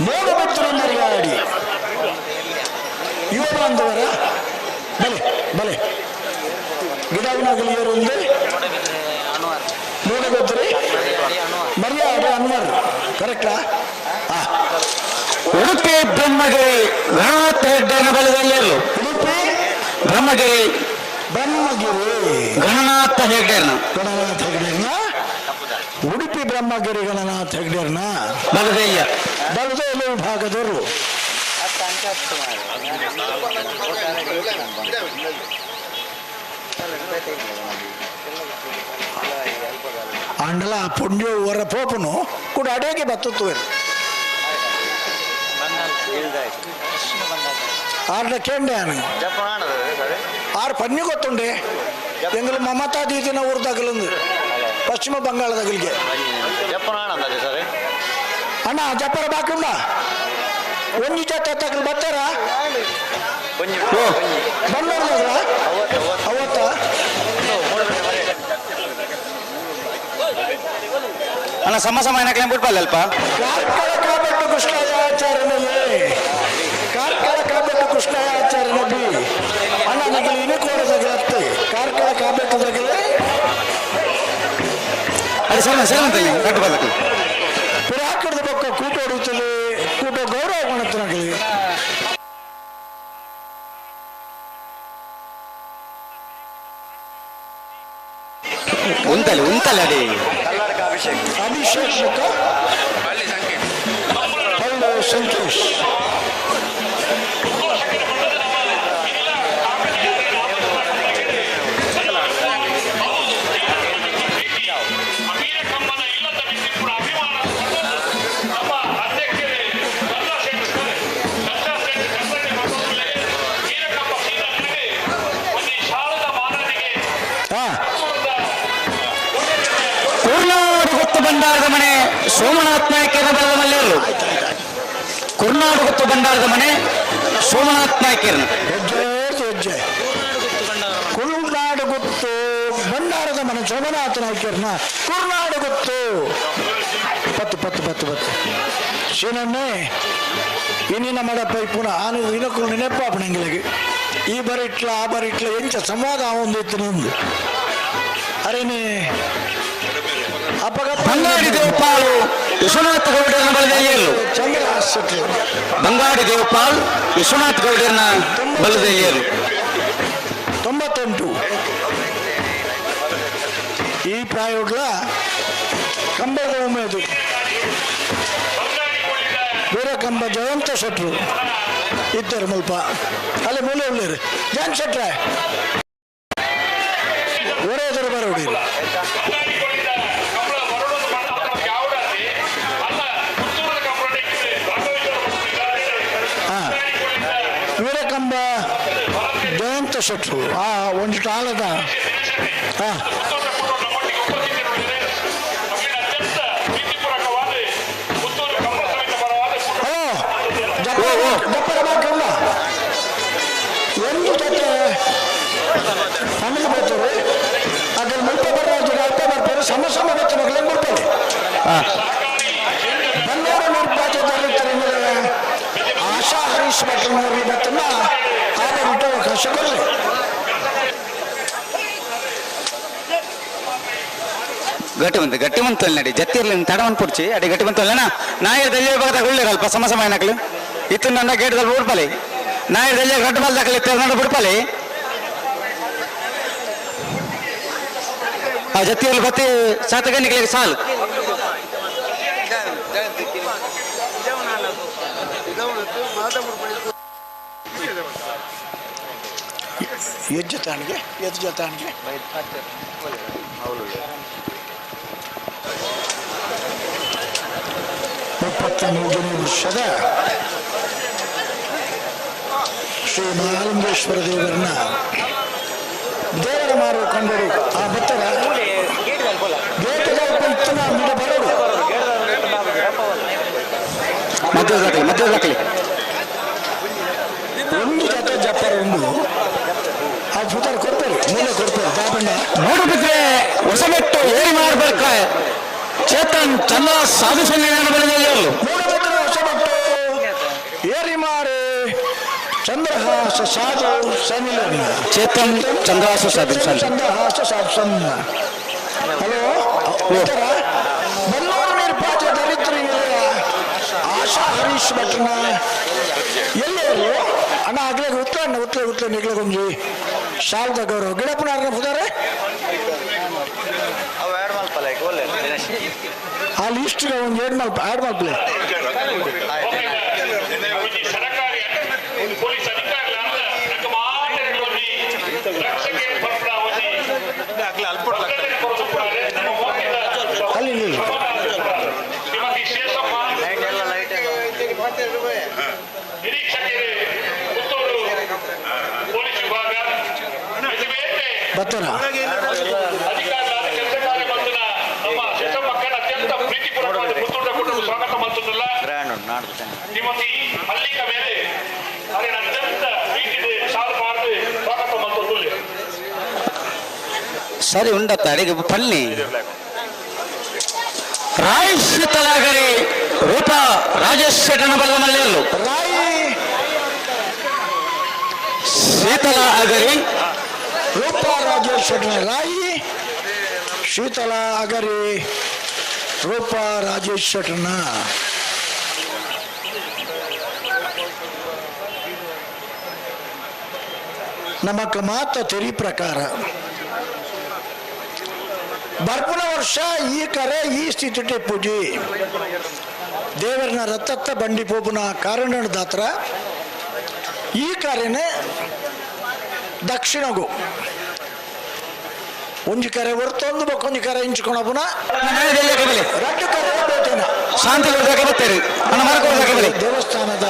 ಮೂಡು ಬಿತ್ತರು ಗಾಡಿ ಯುವ ಬಾಂಧವರ ಬಲೆ ಬಲೆ ಗಿಡವನಾಗಲಿ ಏರೊಂದು ಮೂಡಗೊತ್ತರಿ ಮರ್ಯಾದೆ ಅನ್ವರ್ ಕರೆಕ್ಟಾ? ಉಡುಪಿ ಬ್ರಹ್ಮಗಿರಿ ಗಣನಾಥ ಹೆಗ್ಡೆನ ಬಲದಲ್ಲಿರಲು. ಉಡುಪಿ ಬ್ರಹ್ಮಗಿರಿ ಬ್ರಹ್ಮಗಿರಿ ಗಣನಾಥ ಹೆಗ್ಡೆನ ಗಣನಾಥ ಹೆಗ್ಡೆರ್ನ ಉಡುಪಿ ಬ್ರಹ್ಮಗಿರಿ ಗಣನಾಥ ಹೆಗ್ಡೆರ್ನ ಬಲದಯ್ಯ ಬಲದೈಲ ವಿಭಾಗದವರು. ಅಂಡಲ ಪುಣ್ಯ ವರ ಪೋಪನು ಕೂಡ ಅಡೇಗೆ ಬತ್ತುತ್ತುವೆ. ಆರ್ಡ ಕೇಂಡೆ ಆರು ಪನ್ನಿ ಗೊತ್ತುಂಡೆ ಎಂಗಲು ಮಮತಾ ದೀದಿನ ಊರ್ದಾಗಲೊಂದು ಪಶ್ಚಿಮ ಬಂಗಾಳದಾಗಲಿಗೆ. ಅಣ್ಣ ಜಪ್ಪರ ಬಾಕಿ ಉಂಡ ಒಂಜಿ ಜೊತೆ ತಗಲು ಬರ್ತಾರ ಬಂದವ್ರ ಅವತ್ತ. ಅಣ್ಣ ಸಮ ಸಮ ಏನಕ್ಕೆ ಬಿಟ್ಬಲ್ಲ ಅಲ್ಪ. ಕಾರ್ಕಳ ಕಾಬೆಟ್ಟು ಕೃಷ್ಣಯಾಚಾರ್ಯನಲ್ಲಿ ಕಾರ್ಕಳ ಕಾಬೆಟ್ಟು ಕೃಷ್ಣಯಾಚಾರ್ಯನ ಬಿ ಅಣ್ಣ ನಗಲಿ ಇನಿಕೋಡದಾಗಲತ್ತೆ ಕಾರ್ಕಳ ಕಾಬೆಟ್ಟದಾಗಲೇ. ಅದೇ ಸರಿ ಸರಿ ಅಂತಲ್ಲಿ ಕಟ್ಟು ಬದಕು. ಪುರಾಕರದ ಬೊಕ್ಕ ಕೂಟ ಹೊಡಿತದೆ ಕೂಟ ಗೌರವ ಕೊಣತನಾಗಲಿ. ಉಂತಲ್ಲಿ ಉಂತಲ್ಲಿ ಅಡಿ. ಅಭಿಷೇಕ್ ಬೊಕ್ಕ ಪಳ್ಳು ಸಂತೋಷ್. ಕುರ್ನಾಡು ಗೊತ್ತು ಭಂಡಾರದ ಮನೆ ಸೋಮನಾಥ್ ನಾಯ್ಕರ ಬಲದ ಮಲ್ಲೇರು. ಕುರ್ನಾಡು ಗೊತ್ತು ಭಂಡಾರದ ಮನೆ ಸೋಮನಾಥ್ ನಾಯ್ಕರನ ಹೆಜ್ಜೆ ಹೆಜ್ಜೆ. ಕುರುನಾಡು ಗೊತ್ತು ಭಂಡಾರದ ಮನೆ ಸೋಮನಾಥ ನಾಯ್ಕರನ ಕುರ್ನಾಡು ಗೊತ್ತು. ಪತ್ತು ಪತ್ತು ಪತ್ತು ಪತ್ತು ಶೀನನ್ನೇ ಇನ್ನಿನ ಮಡಪ ಪುನಃ ಆನು ಇನಕು ನೆನಪಾಪಣಂಗಿಲಗೆ ಈ ಬರಿಟ್ಲ ಆ ಬರಿಟ್ಲ ಎಂಚ ಸಂವಾದ ಒಂದು ಇತ್ತು ನಂದು ಅರೇನೆ. ಬಂಗಾಡಿ ದೇವಪಾಲು ವಿಶ್ವನಾಥ ಗೌಡರನ ಬಲದಲ್ಲಿಯಲು. ಬಂಗಾಡಿ ದೇವಪಾಲ್ ವಿಶ್ವನಾಥ್ ಗೌಡರನ ಬಲದಲ್ಲಿಯಲು. 98 ಈ ಪ್ರಾಯೋಗ್ಲ ಕಂಬದ ಉಮೇದು ವೀರಕಂಬ ಜಯಂತ ಶೆಟ್ರು ಇದ್ದರು ಮುಲ್ಪ ಅಲ್ಲಿ ಮೂಲೆ ಉಳ್ಳೇರು ಜಯಂತ ಶೆಟ್ರೆ ಒರೆಯದರು ಬರೋಡಿ. ವೀರಕಂಬ ಜಯಂತ ಶೆಟ್ರು ಆ ಒಂದು ಕಾಲದ ಹಲೋ ಜಪ್ಪರ ಬಾಕಿ ಉಂಡ ಒಂದು ಜೊತೆ ತಮಿಳು ಬರ್ತಾರೆ ಅದ್ರಲ್ಲಿ ಮುಲ್ಪ ಬರೋ ಅಲ್ಪ ಬರ್ತಾರೆ ಸಮ ಸಮ ಬರ್ತದೆ ಬರ್ತಾರೆ ಬನ್ನೂರು ನಿರ್ಪಾತದಲ್ಲಿರ್ತಾರೆ ಆಶಾ ಹರೀಶ್ ಭಟ್ರನವರು ಬತ್ತನ್ನ ಆದ ಬಿಟ್ಟು ಅವಕಾಶ ಕೊಡಲಿ. ಗಟ್ಟಿ ಬಂತು ಗಟ್ಟಿ ಬಂತು ಅಲ್ಲಿ ನಡಿ ಜತ್ತಿ ಇರ್ಲಿ ತಡವನ್ ಪುಡ್ಚಿ ಅಡಿ ಗಟ್ಟಿ ಬಂತು ಅಲ್ಲ ನಾಯಿ ದಲ್ಯ ಭಾಗದಾಗ ಉಳ್ಳೇರು ಅಲ್ಪ ಸಮ ಸಮ ಏನಕ್ಲು ಇತ್ತು ನನ್ನ ಗೇಟ್ದಲ್ಲಿ ಬಿಡ್ಪಲಿ ನಾಯಿ ದಲ್ಯ ಗಡ್ಡ ಬಲ್ದಾಕಲಿ ಇತ್ತು ನನ್ನ ಬಿಡ್ಪಲಿ ಆ ಜತ್ತಿಯಲ್ಲಿ ಬತ್ತಿ ಸಾತಗನಿಗಳಿಗೆ ಸಾಲು. ಎಜ್ಜತಾಣಿಗೆ ಎಜ್ಜತಾಣಿಗೆ 33ನೇ ವರ್ಷದ ಶ್ರೀ ಮಹಾಲಿಂಗೇಶ್ವರ ದೇವರನ್ನ ದೇವರ ಮಾರು ಕಂಡರು ಆ ಭಕ್ತರ ಗೇಟದ ಮಿಡ ಬರೋಡು ಮಧ್ಯದ ಮಧ್ಯದ ದಾಖಲೆ ಒಂದು ಜೊತೆ ಜಪ್ಪರ ಒಂದು ಆ ಪುತರ ಕೊಡ್ತಾರೆ ಮೂಲೆ ಕೊಡ್ತಾರೆ ದಾಬಣ್ಣ ನೋಡಬಿದ್ರೆ ಹೊಸಮೆಟ್ಟು ಏರಿ ಮಾಡಬೇಕ ಚೇತನ್ ಚಂದ್ರ ಸಾಧು ಸನ್ನಿಧಾನ ಮೂಡಬಿದ್ರೆ ಹೊಸಮೆಟ್ಟು ಏರಿಮಾರು ಚಂದ್ರಹಾಸ ಸಾಧು ಸನ್ನಿಧಾನ ಚೇತನ್ ಚಂದ್ರಹಾಸ ಸಾಧು ಚಂದ್ರಹಾಸ ಸಾಧು ಸನ್ನ ಹಲೋ ಉತ್ತರ ಬನ್ನೂರು ನಿರ್ಪಾತ ದರಿದ್ರ ಆಶಾ ಹರೀಶ್ ಭಟ್ರನ ಎಲ್ಲವರು ಅಣ್ಣ ಆಗ್ಲೇ ಉತ್ತಲ ಅಣ್ಣ ಉತ್ತಲ ಉತ್ತಲ ನಿಗ್ಲಗೊಂಜಿ ಶಾರದಾ ಗೌರವ ಗಿಡಪ್ಪನಾರನ ಹೋದಾರೆ ಆ ಲಿಸ್ಟ್ ಒಂದು ಏಡ್ ಮಲ್ಪ ಆಡ್ ಮಲ್ಪಲೆ ಅಲ್ಲಿ ಬರ್ತಾರ ಸರಿ ಉಂಡತ್ತ ಅಡಿಗೆ ಪಲ್ಲಿ ರಾಯ್ ಶೀತಲಾಗರಿ ರೂಪ ರಾಜೇಶ್ ಶೆಟ್ಟನ ಬಲದ ಮಲ್ಲೆಯಲ್ಲು ಶೀತಲ ಅಗರಿ ರೂಪ ರಾಜೇಶ್ ಶೆಟ್ಟನ ರಾಯಿ ಶೀತಲ ಅಗರಿ ರೂಪ ರಾಜೇಶ್ ಶೆಟ್ಟನ ನಮಕ್ ಮಾತ ತೆರಿ ಪ್ರಕಾರ ಬರ್ಪುನ ವರ್ಷ ಈ ಕರೆ ಈ ಸ್ಥಿತಿ ಪೂಜೆ ದೇವರನ ರಥತ್ತ ಬಂಡಿ ಪೋಪುನ ಕಾರಣದಾತ್ರ ಈ ಕರೆನೆ ದಕ್ಷಿಣಗು ಒಂಜಿ ಕರೆ ಹೊರ್ತೊಂದು ಬೊಕ್ಕೊಂಜಿ ಕರೆ ಇಂಚ್ಕೊಣ ಪುನ ರಡ್ಡು ಕರೆ ಬೋತೇನ ಶಾಂತಿ ದೇವಸ್ಥಾನದ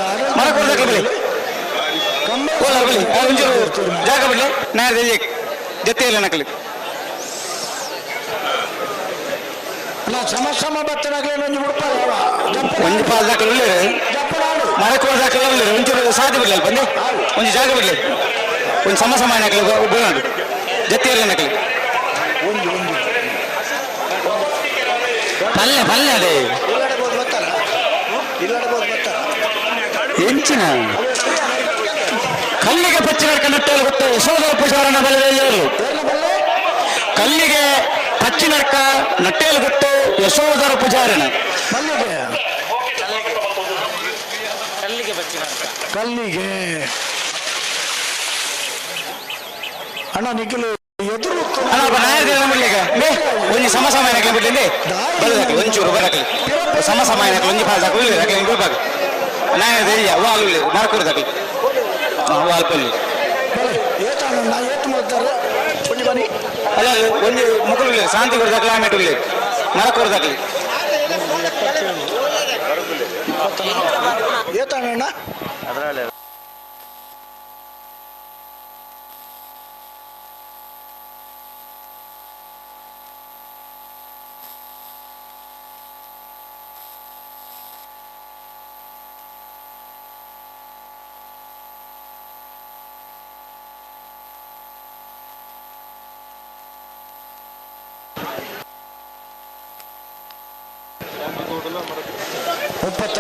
ಜಾಗ ಬಿಡ್ಲಿ ನಾಳೆ ಜೊತೆಯಲ್ಲಿ ನಕಲಿ ಸಮ ಸಮ ಬತ್ತನಾಗ್ಲೇ ಒಂಜಿ ಮುಡ್ಪಾಲ ಒಂಜಿ ಪಾಲ್ ದಾಖಲೆ ಮರಕೋಡ್ ದಾಖಲೆ ಒಂಚೂರು ಸಾಧ್ಯ ಬಿಡ್ಲಿ ಬಂದು ಒಂಜಿ ಜಾಗ ಬಿಡ್ಲಿ ಒಂದು ಸಮ ಸಮ ನಕಲಿ ಬೋನಾಡು ಜೊತೆಯಲ್ಲಿ ನಕಲಿ ಒಂಜಿ ಒಂಜಿ ಪಲ್ಯ ಪಲ್ಯ ಅದೇ ಎಂಚಿನ ಕಲ್ಲಿಗೆ ಪಚ್ಚಿನ ನಟ್ಟಲು ಗೊತ್ತು ಯಶೋಧರ ಪೂಜಾರನ ಬಲದಲ್ಲಿ ಕಲ್ಲಿಗೆ ಪಚ್ಚಿನರ್ಕ ನಟ್ಟೇಲು ಗೊತ್ತು ಯಶೋಧರ ಪೂಜಾರನ ಕಲ್ಲಿಗೆ ಅಣ್ಣ ನಿಖಿಲ್ ಎದುರು ಒಂಜಿ ಸಮ ಸಮ ಬಿಡ್ಲಿ ಬಲದಾಕಲಿ ಒಂಚೂರು ಬರಕಲಿ ಸಮ ಸಮ ಒಂಜಿ ಪಾಲ್ ದಾಕಲಿ ದಾಕಲಿ ನಾಯ ವಾಲ್ ಮರಕೂರು ದಾಕಲಿ ವಾಲ್ ಪಲ್ಲಿ ಏತು ಮಾಡ್ತಾರೆ ಒಂಜಿ ಬನ್ನಿ ಅಲ್ಲ ಒಂಜಿ ಮುಕುಲು ಶಾಂತಿ ಕೊಡ ದಾಕಲಿ ಆಮೇಲೆ ಮರಕೂರು ದಾಕಲಿ ಏತಣ್ಣ ಅದರಲ್ಲಿ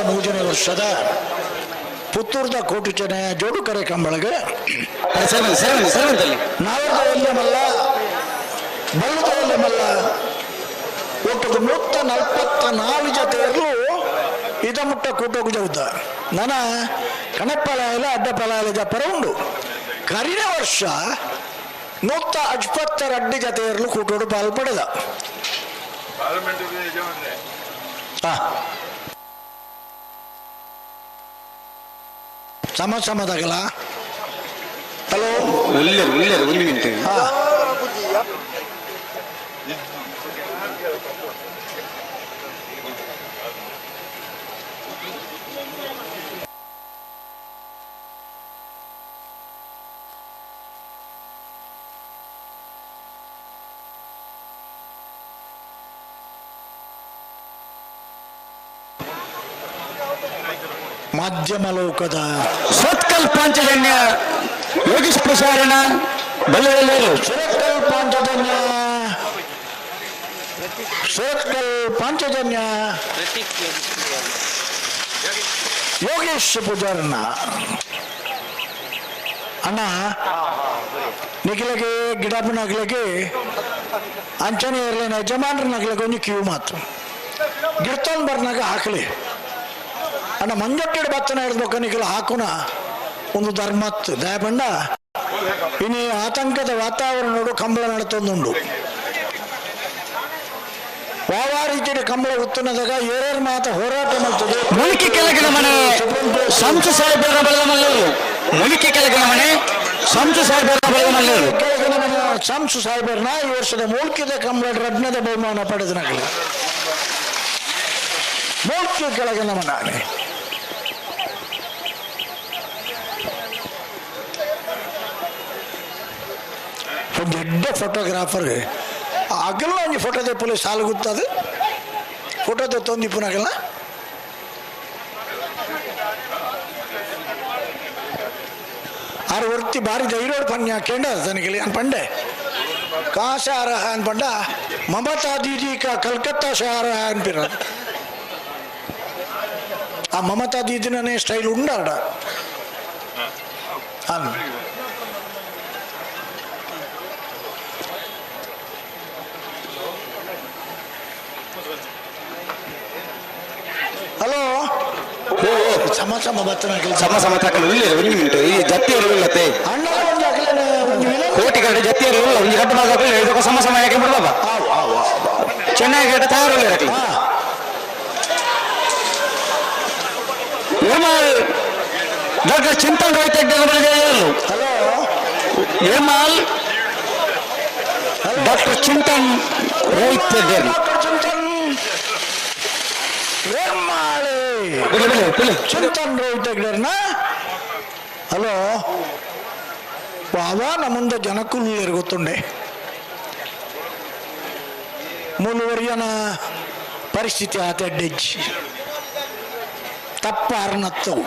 33ನೇ ವರ್ಷದ ಪುತ್ತೂರ್ದ ಕೋಟಿಚನೆಯ ಜೋಡುಕರೆ ಕಂಬಳಗೆ ನಾವದ ಮಲ್ಲ ಬಲ್ಲದ ಮಲ್ಲ ಒಟ್ಟು 144 ಜೊತೆಯಲ್ಲೂ ಇದ ಮುಟ್ಟ ಕೂಟೋಗು ಜೌದ ನನ ಕಣಪ್ಪಲಾಯಲ ಅಡ್ಡಪಲಾಯಲ ಜಪ್ಪರ ಉಂಡು ಕರಿನ ವರ್ಷ 152 ಜೊತೆಯಲ್ಲೂ ಕೂಟೋಡು ಪಾಲು ಪಡೆದ. ಸಮ ಸಮದಾಗಲ. ಹಲೋ. ಉಲ್ಲೇರು ಉಲ್ಲೇರು ಒಂದು ಮಿನಿಟ್. ಮಾಧ್ಯಮ ಲೋಕದ ಸತ್ಕಲ್ ಪಾಂಚಜನ್ಯ ಯೋಗೀಶ್ ಪ್ರಸಾರಣ ಬಲ್ಲದಲ್ಲೇರು. ಸುರತ್ಕಲ್ ಪಾಂಚಜನ್ಯ, ಸುರತ್ಕಲ್ ಪಾಂಚಜನ್ಯ ಯೋಗೇಶ್ ಪೂಜಾರಣ್ಣ. ಅಣ್ಣ ನಿಖಿಲಗೆ ಗಿಡಪ್ಪನಗ್ಲಿಗೆ ಅಂಚನೆ ಇರಲಿನ ಯಜಮಾನ್ರನಗ್ಲಿಗೆ ಒಂಜಿ ಕಿವಿ ಮಾತು ಗಿಡ್ತೊಂದು ಬರ್ನಾಗ ಹಾಕಲಿ ಅಣ್ಣ. ಮಂಜೊಟ್ಟಿಡು ಬತ್ತನ ಹಿಡ್ಬೇಕು ನಿಖಿಲ ಹಾಕುನ ಒಂದು ಧರ್ಮತ್ತು ದಯಪಂಡ. ಇನಿ ಆತಂಕದ ವಾತಾವರಣ ನೋಡು, ಕಂಬಳ ನಡತೊಂದುಂಡು. ಯಾವ ರೀತಿಯ ಕಂಬಳ ಉತ್ತನದಾಗ ಏರೇರು ಮಾತ ಹೋರಾಟ ಮಾಡ್ತದೆ. ಮುಲ್ಕಿ ಕೆಳಗಿನ ಮನೆ ಸಂಸು ಸಾಹೇಬರ ಬಳಗ ಮಲ್ಲೂರು. ಮುಲ್ಕಿ ಕೆಳಗಿನ ಮನೆ ಸಂಸು ಸಾಹೇಬರ ಬಳಗ ಮಲ್ಲೂರು. ಕೆಳಗಿನ ಮನೆ ಸಂಸು ಸಾಹೇಬರನ್ನ ಈ ವರ್ಷದ ಮೂಲ್ಕಿದ ಕಂಬಳ ರತ್ನದ ಬಹುಮಾನ ಪಡೆದ ನಗಲಿ ಮೂಲ್ಕಿ ಕೆಳಗಿನ ಮನೆ. ಒಂದು ದೊಡ್ಡ ಫೋಟೋಗ್ರಾಫರ್ ಅಗಲ ಒಂಜಿ ಫೋಟೋ ತೆಪ್ಪುಲೆ ಸಾಲು ಗುತ್ತದು ಫೋಟೋ ತೆತ್ತೊಂದಿಪ್ಪುನಾಗಲ್ಲ. ಆರು ಒರ್ತಿ ಬಾರಿ ಧೈರ್ಯೋಡು ಪನ್ಯ ಕೇಂಡ ತನಗೆ ಅನ್ ಪಂಡೆ कहाँ से आ रहा है अनपंडा ममता दीदी का कलकत्ता से आ रहा है ಅನ್ಪಿರ. ಆ ಮಮತಾ ದೀದಿನೇ ಸ್ಟೈಲ್ ಉಂಡಾಡ ಅನ್. ಹಲೋ, ಸಮ ಸಮ ಬತ್ತನ. ಸಮ ಸಮ ತಕಲು ಇಲ್ಲ ಒಂದು ಮಿನಿಟ್. ಈ ಜತ್ತಿಯರು ಇಲ್ಲತ್ತೆ. ಅಣ್ಣ ಒಂದು ಅಗಲನೆ ಒಂದು ವಿಲನ್. ಕೋಟಿ ಕಡೆ ಜತ್ತಿಯರು ಇಲ್ಲ ಒಂದು ಗಡ್ಡ ಭಾಗ ಇದಕ್ಕೆ ಸಮ ಸಮ ಯಾಕೆ ಬಿಡ್ಬಾಬಾ ಚೆನ್ನಾಗಿ ಗಡ್ಡ ತಯಾರು ಇರಲಿ. ಏಮಾಲ್ ಡಾಕ್ಟರ್ ಚಿಂತನ್ ರೋಹಿತ್ ಹಲೋ. ಏಮಾಲ್ ಡಾಕ್ಟರ್ ಚಿಂತನ್ ರೋಹಿತ್ ಹೆಗ್ಡೆ. ಡಾಕ್ಟರ್ ಚಿಂತನ್ ವೇರ್ಮಾಳೆ. ಬಿಡಿ ಬಿಡಿ ಬಿಡಿ. ಚಿಂತನ್ ರೋಹಿತ್ ಹೆಗ್ಡೆರ್ನ. ಹಲೋ, ವಾವಾ ನಮ್ಮ ಮುಂದೆ ಜನಕ್ಕೂ ಗೊತ್ತುಂಡೆ ಮೂಲುವರಿಯನ ಪರಿಸ್ಥಿತಿ ಆತ ಅಡ್ಡೆಜ್ಜಿ ತಪ್ಪ ಅರ್ನತ್ತವು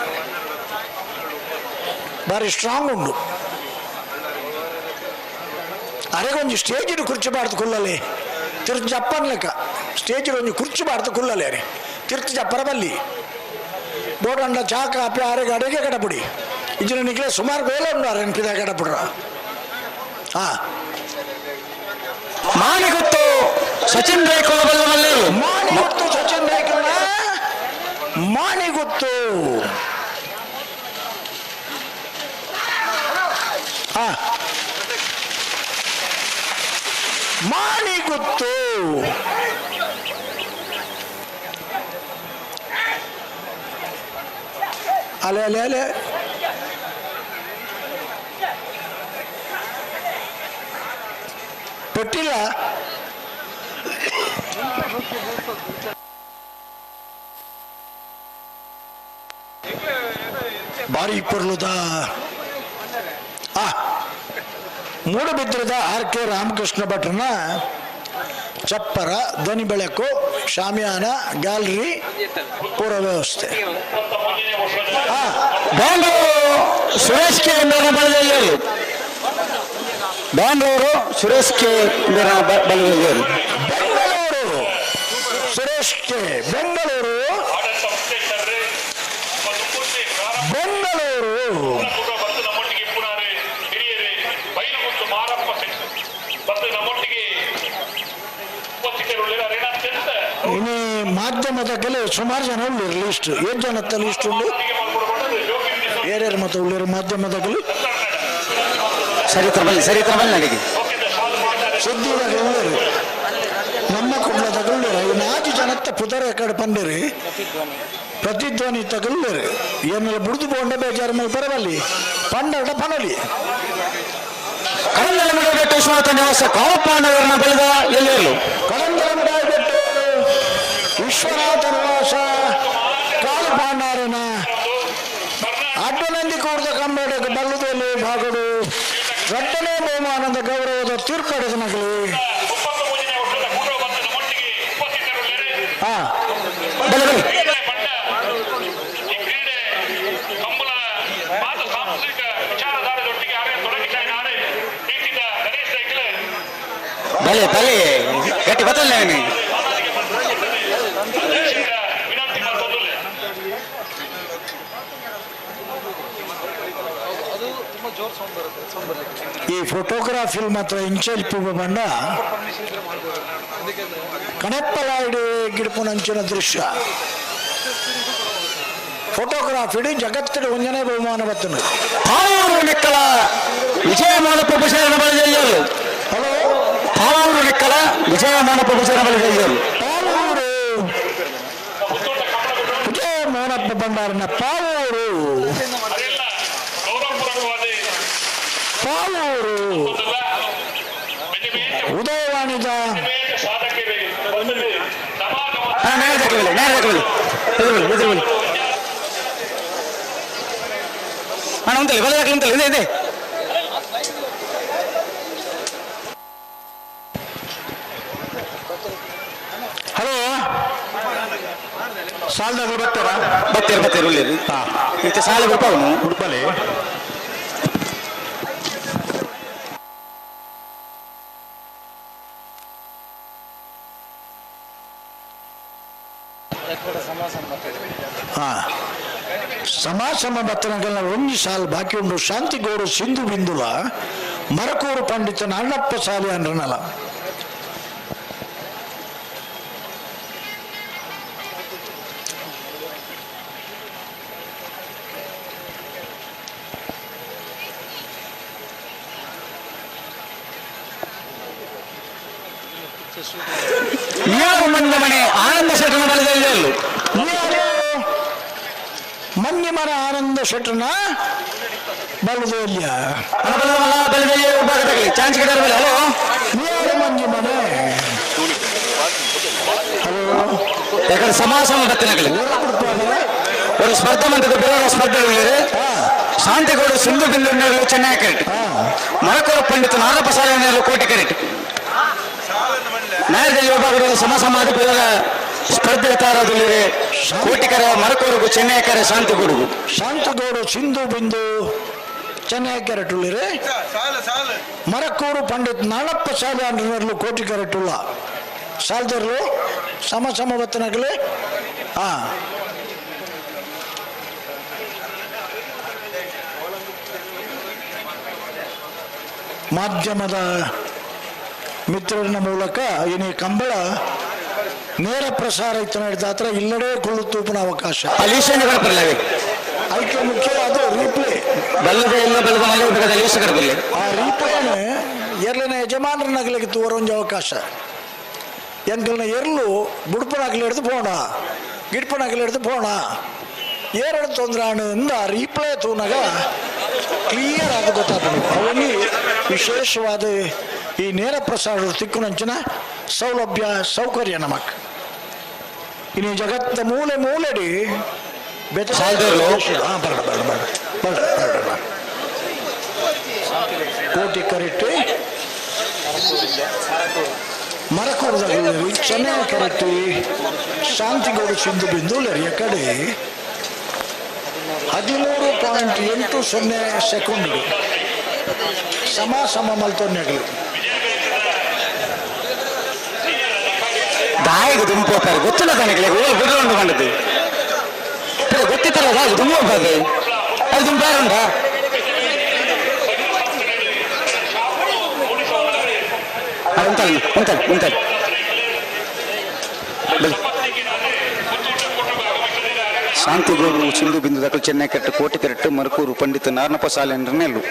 ಬಾರಿ ಸ್ಟ್ರಾಂಗ್ ಉಂಡು. ಅರೆಗೊಂಜಿ ಸ್ಟೇಜಿಡ್ ಕುರ್ಚಿ ಬಾರ್ದು ಕುಲ್ಲಲೆ ತಿರ್ತು ಜಪ್ಪನ್ ಲೆಕ್ಕ. ಸ್ಟೇಜಿಡ್ ಒಂಜಿ ಕುರ್ಚಿ ಬಾರ್ದು ಕುಲ್ಲಲೆ ಅರೆ ತಿರ್ತು ಜಪ್ಪರ ಬಲ್ಲಿ ಬೋಡಂಡ ಚಾ ಕಾಪಿ ಆರೆಗೆ ಅಡುಗೆ ಕಡಪುಡಿ ಇಜ್ಜಿನ ನಿಕ್ಲೆ ಸುಮಾರು ಗೋಲ ಉಂಡು ಅರೆ ಪಿದ ಕಡಪುಡ್ರ. ಹಾ ಮಾಣಿಗುತ್ತು ಸಚಿನ್ ರೈಕುಲ ಬಲ್ಲ ಮಲ್ಲೇರು. ಮಾಣಿಗುತ್ತು ಸಚಿನ್ ರೈಕುಲ ಮಾಣಿಗುತ್ತು. ಹಾ ಮಾಣಿಗುತ್ತು. ಅಲೆ ಅಲೆ ಅಲೆ ಪೆಟ್ಟಿಲ್ಲ. ಬಾರಿ ಪೊರ್ಲುದ ಆ ಮೂಡಬಿದ್ರದ ಆರ್ ಕೆ ರಾಮಕೃಷ್ಣ ಭಟ್ರನ ಚಪ್ಪರ, ಧ್ವನಿ ಬೆಳಕು, ಶಾಮಿಯಾನ, ಗ್ಯಾಲರಿ ಪೂರ ವ್ಯವಸ್ಥೆ. ಬ್ಯಾಂಗ್ಳೂರು ಸುರೇಶ್ ಕೆ ಬಲದಲ್ಲಿರು. ಬ್ಯಾಂಗ್ಳೂರು ಸುರೇಶ್ ಕೆ ಬಲದಲ್ಲಿರು. ಬೆಂಗಳೂರು ಸುರೇಶ್ ಕೆ ಬೆಂಗಳೂರು ಬೆಂಗಳೂರು. ಇನ್ನು ಮಾಧ್ಯಮದ ಕೆಲವು ಸುಮಾರು ಜನ ಉಳ್ಳೀರು ಲಿಸ್ಟ್. ಏಳು ಜನತ್ತ ಲಿಸ್ಟ್ ಉಂಟು. ಏರ್ಯಾರು ಮತ್ತು ಉಳ್ಳೀರು ಮಾಧ್ಯಮದ ಸರಿ ಬನ್ನಿ, ಸರಿ ಬನ್ನಿ ನಡಿಗೆ. ಸುದ್ದಿದಾಗ ಉಳ್ಳೀರು ನಮ್ಮ ಕುಡ್ಲದಾಗ ಉಳ್ಳೀರು ಇನ್ನು ಆಜು ಜನ. ಮಾತ ಪುದರ ಕಡೆ ಪಂಡಿರಿ ಪ್ರತಿಧ್ವನಿ ತಗಲ್ಲೇರು ಏನೆಲ್ಲ ಬುಡ್ದು ಪೋಂಡ ಬೇಜಾರು ಮೇಲೆ ಪರವಲ್ಲಿ ಪಂಡಡ ಪನಲಿ ಕಡಂದಲಮುಡಾಯಿಬೆಟ್ಟು ವಿಶ್ವನಾಥ ನಿವಾಸ ಕಾಮಪ್ಪನವರನ್ನ ಬೆಳೆದ ಎಲ್ಲೆಲ್ಲೂ ಕಡಂದಲಮುಡಾಯಿಬೆಟ್ಟು ವಿಶ್ವನಾಥ ನಿವಾಸ ಕಾಲು ಪಾಂಡಾರನ ಅಡ್ಡನಂದಿ ಕೂಡಿದ ಕಂಬೇಡಕ್ಕೆ ಬಲ್ಲದಲ್ಲಿ ಭಾಗಡು ರಡ್ಡನೇ ಬಹುಮಾನದ ಗೌರವದ ತೀರ್ಪಡೆದ ಮಗಲಿ ಹಾ ಬಲೆ ಬಲೆ ಬಲೆ ಬಲೆ ಗಟ್ಟಿ ಬತ್ತಲ್ಲ ನೀನು. ಈ ಫೋಟೋಗ್ರಾಫಿಲ್ ಮಾತ್ರ ಇಂಚೆಲ್ಪಿ ಬಂಡ ಕಣಪ್ಪಲಾಯ್ಡು ಗಿಡಪುನಂಚಿನ ದೃಶ್ಯ. ಫೋಟೋಗ್ರಾಫಿ ಜಗತ್ತಿನ ಒಂಜನೇ ಬಹುಮಾನ ಬತ್ತನು. ಪಾವೂರು ನಿಕ್ಕಲ ವಿಜಯ ಮಾನಪ್ಪ ಪುಷಾರನ ಬಳಿದೆಲ್ಲರು. ಹಲೋ, ಪಾವೂರು ನಿಕ್ಕಲ ವಿಜಯ ಮಾನಪ್ಪ ಪುಷಾರನ ಬಳಿದೆಲ್ಲರು. ಪಾವೂರು ವಿಜಯ ಮೋನಪ್ಪ ಭಂಡಾರನ ಪಾವೂರು, ಪಾವೂರು ಉದಯವಾಣಿದ ನೇರ ತಗೊಳ್ಳಿ, ನೇರ ತಗೊಳ್ಳಿ, ಎದುರು ಬನ್ನಿ, ಎದುರು ಬನ್ನಿ. ಅಣ್ಣ ಉಂಟಲ್ಲಿ ಬಲೆ ಹಾಕಲಿ ಉಂಟಲ್ಲಿ ಇದೆ ಇದೆ. ಹಲೋ, ಸಾಲದಾಗ ಬರ್ತಾರ? ಬತ್ತೀರ ಬತ್ತೀರ ಉಳ್ಳೇರು ಇತ್ತೆ ಸಾಲೆ ಬರ್ಪಾವನು ಉಡುಪಲ್ಲಿ. ಹಾ, ಸಮಾಸಮ ಬತ್ತನಗಲ್ನ ಒಂಜಿ ಸಾಲು ಬಾಕಿ ಉಂಡು. ಶಾಂತಿಗೌಡು ಸಿಂಧು ಬಿಂದುಲ ಮರಕೂರು ಪಂಡಿತ ನಾಣ್ಣಪ್ಪ ಸಾಲಿ ಅಂದ್ರನಲ್ಲ. ನೀವು ಮಂದ ಮನೆ ಆನಂದ ಶೆಟ್ಟನ ಬಲದೆಲ್ಲರು. ಮನ್ಯಮನ ಆನಂದ ಶೆಟ್ಟನ ಬಲದೆಲ್ಲಿಯ ಬಲದಲ್ಲಿ ವಿಭಾಗದಲ್ಲಿ ಚಾನ್ಸ್ ಗಿಡರ ಮೇಲೆ. ಹಲೋ, ಯಾರು ಮಂಜಿಮನೆ? ಹಲೋ, ಯಾಕಂದ್ರೆ ಸಮಾಸಮ ಬತ್ತಿನಗಲಿ ಒಂದು ಸ್ಪರ್ಧೆ ಮಂತ್ರದ ಬೇರೆ ಸ್ಪರ್ಧೆಗಳಿವೆ. ಶಾಂತಿಗೌಡ ಸಿಂಧು ಬಿಂದು ಚೆನ್ನೈ ಕರೆಕ್ಟ್, ಮರಕೂರು ಪಂಡಿತ ನಾಗಪ್ಪ ಸಾಲೆ ಕೋಟಿ ಕರೆಕ್ಟ್. ನಾಯಕದಲ್ಲಿ ವಿಭಾಗದ ಸಮ ಸಮಾಜ ಬೇರೆ ಸ್ಪರ್ಧೆ ತಾರದಲ್ಲಿ ಕೋಟಿಕರ ಮರಕೂರುಗು ಚೆನ್ನೈಕರ ಶಾಂತಿಗೌಡುಗು. ಶಾಂತಗೌಡು ಸಿಂಧು ಬಿಂದು ಚೆನ್ನೈ ಕೆರೆಟುಳ್ಳಿರೆ, ಮರಕೂರು ಪಂಡಿತ್ ನಾಣಪ್ಪ ಸಾಲೆ ಅಂದ್ರನರ್ಲು ಕೋಟಿ ಕೆರೆಟುಳ್ಳ ಸಾಲ್ದರ್ಲು ಸಮ ಸಮ ಬತ್ತನಗಲಿ. ಹಾ, ಮಾಧ್ಯಮದ ಮಿತ್ರರನ್ನ ಮೂಲಕ ಇನಿ ಕಂಬಳ ನೇರ ಪ್ರಸಾರ ಇತ್ತು ನಡೆದ ಹತ್ರ ಇಲ್ಲಡೇ ಕುಳ್ಳು ತೂಪಿನ ಅವಕಾಶ. ಅಲ್ಲಿ ಈಶಾನ್ಯ ಕಡಪಲ್ಲ ಅದಕ್ಕೆ ಮುಖ್ಯ ಅದು ರೀಪ್ಲೇ ಬಲ್ಲದ ಎಲ್ಲ ಬಲ್ಲದ ಮನೆ ಬೇಕಾದ ಈಶ ಕಡಪಲ್ಲ. ಆ ರೀಪ್ಲೇನೆ ಎರ್ಲಿನ ಯಜಮಾನರನ್ನಾಗಲಿಕ್ಕೆ ತೋರೊಂದು ಅವಕಾಶ. ಎಂಕಲ್ನ ಎರ್ಲು ಬುಡ್ಪನಾಗಲಿ ಹಿಡಿದು ಪೋಣ ಗಿಡ್ಪನಾಗಲಿ ಹಿಡಿದು ಪೋಣ ಏರಡು ತೊಂದರೆ ಅಂದ ರೀಪ್ಲೇ ತೂನಾಗ ಕ್ಲಿಯರ್ ಆದ ಗೊತ್ತಾಗ್ತದೆ. ಅವಲ್ಲಿ ವಿಶೇಷವಾದ ಈ ನೇರ ಪ್ರಸಾರ ತಿಕ್ಕುನಂಚಿನ ಸೌಲಭ್ಯ ಸೌಕರ್ಯ ನಮಕ್ ಇನ್ನು ಜಗತ್ತ ಮೂಲೆ ಮೂಲೆಡಿ ಬೆತ್ತ. ಹಾಂ, ಬರಡ ಬರಡ ಬರಡ ಬರಡ ಬರಡ ಬರಡ. ಕೋಟಿ ಕರೆಕ್ಟ್, ಮರಕೂರದಲ್ಲಿ ಚೆನ್ನೈ ಕರೆಕ್ಟ್, ಶಾಂತಿಗೌಡ ಸಿಂಧು ಬಿಂದು ಲರಿಯ ಕಡೆ 13.80 ಸೆಕೆಂಡ್ ಸಮ ಸಮ ಮಲ್ತೊನ್ನೆಗಲು. ದಾಯಿಗೆ ದುಂಪೋತಾರೆ ಗೊತ್ತಿಲ್ಲ ತನಗೆ ಓಲ್ ಬಿಡ್ಕೊಂಡು ಬಂದದ್ದು ಗೊತ್ತಿತ್ತಲ್ಲ. ದಾಯಿಗೆ ದುಂಬೋಪಾರೆ ಅದು ದುಂಪಾರುಂಡ ಉಂಟಲ್ಲ ಉಂಟಲ್ಲ ಉಂಟಲ್ಲ. ಶಾಂತಿಗೌಡರು ಸಿಂಧು ಬಿಂದು ದಾಖಲು ಚೆನ್ನೈ ಕರೆಕ್ಟ್ ಕೋಟಿ ಕರೆಕ್ಟ್ ಮರಕೂರು ಪಂಡಿತ ನಾರ್ನಪ್ಪ ಸಾಲೆ ನೆಲ್ಲು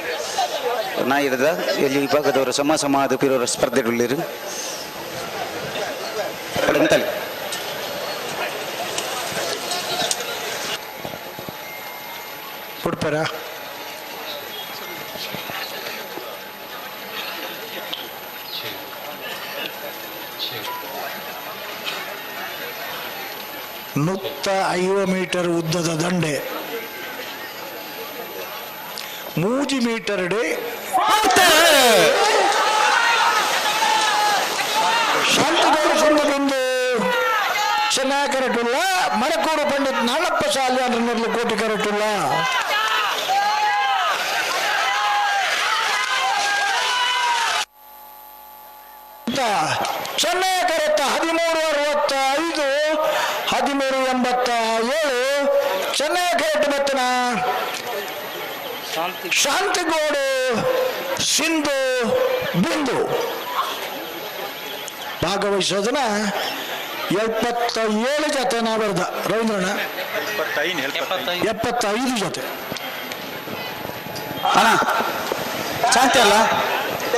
ನಾಯಿರದ ಎಲ್ಲಿ ವಿಭಾಗದವರ ಸಮ ಸಮಾದ ಪಿರೋರ ಸ್ಪರ್ಧೆಗಳಿರು. ಉಂಟಲ್ಲಿ. ಕೊಡ್ಪಾರ. 150 ಮೀಟರ್ ಉದ್ದದ ದಂಡೆ, 3 ಮೀಟರ್ ಡೆ ಶಾಂತಿಗೋಡು ಚೆನ್ನಾಗಿ ಕರೆಟುಲ್ಲ. ಮರಕೂರು ಪಂಡಿತ್ ನಾಳಪ್ಪ ಸಾಲ್ಯಾನ್ರನ್ನೆಲ್ಲ ಕೋಟಿ ಕರೆಟುಲ್ಲ. ಚೆನ್ನೈ ಕರೆತ್ತ 13.65, 13.87. ಚೆನ್ನೈ ಕರೆಕ್ಟ್ ಬತ್ತನ ಶಾಂತಿಗೋಡು ಸಿಂಧು ಬಿಂದು ಭಾಗವಹಿಸೋದನ್ನ 77 ಜೊತೆ ನಾ ಬರ್ದ ರವೀಂದ್ರಣ್ಣ, 75 ಜೊತೆ. ಅಣ್ಣ ಶಾಂತಿ ಅಲ್ಲ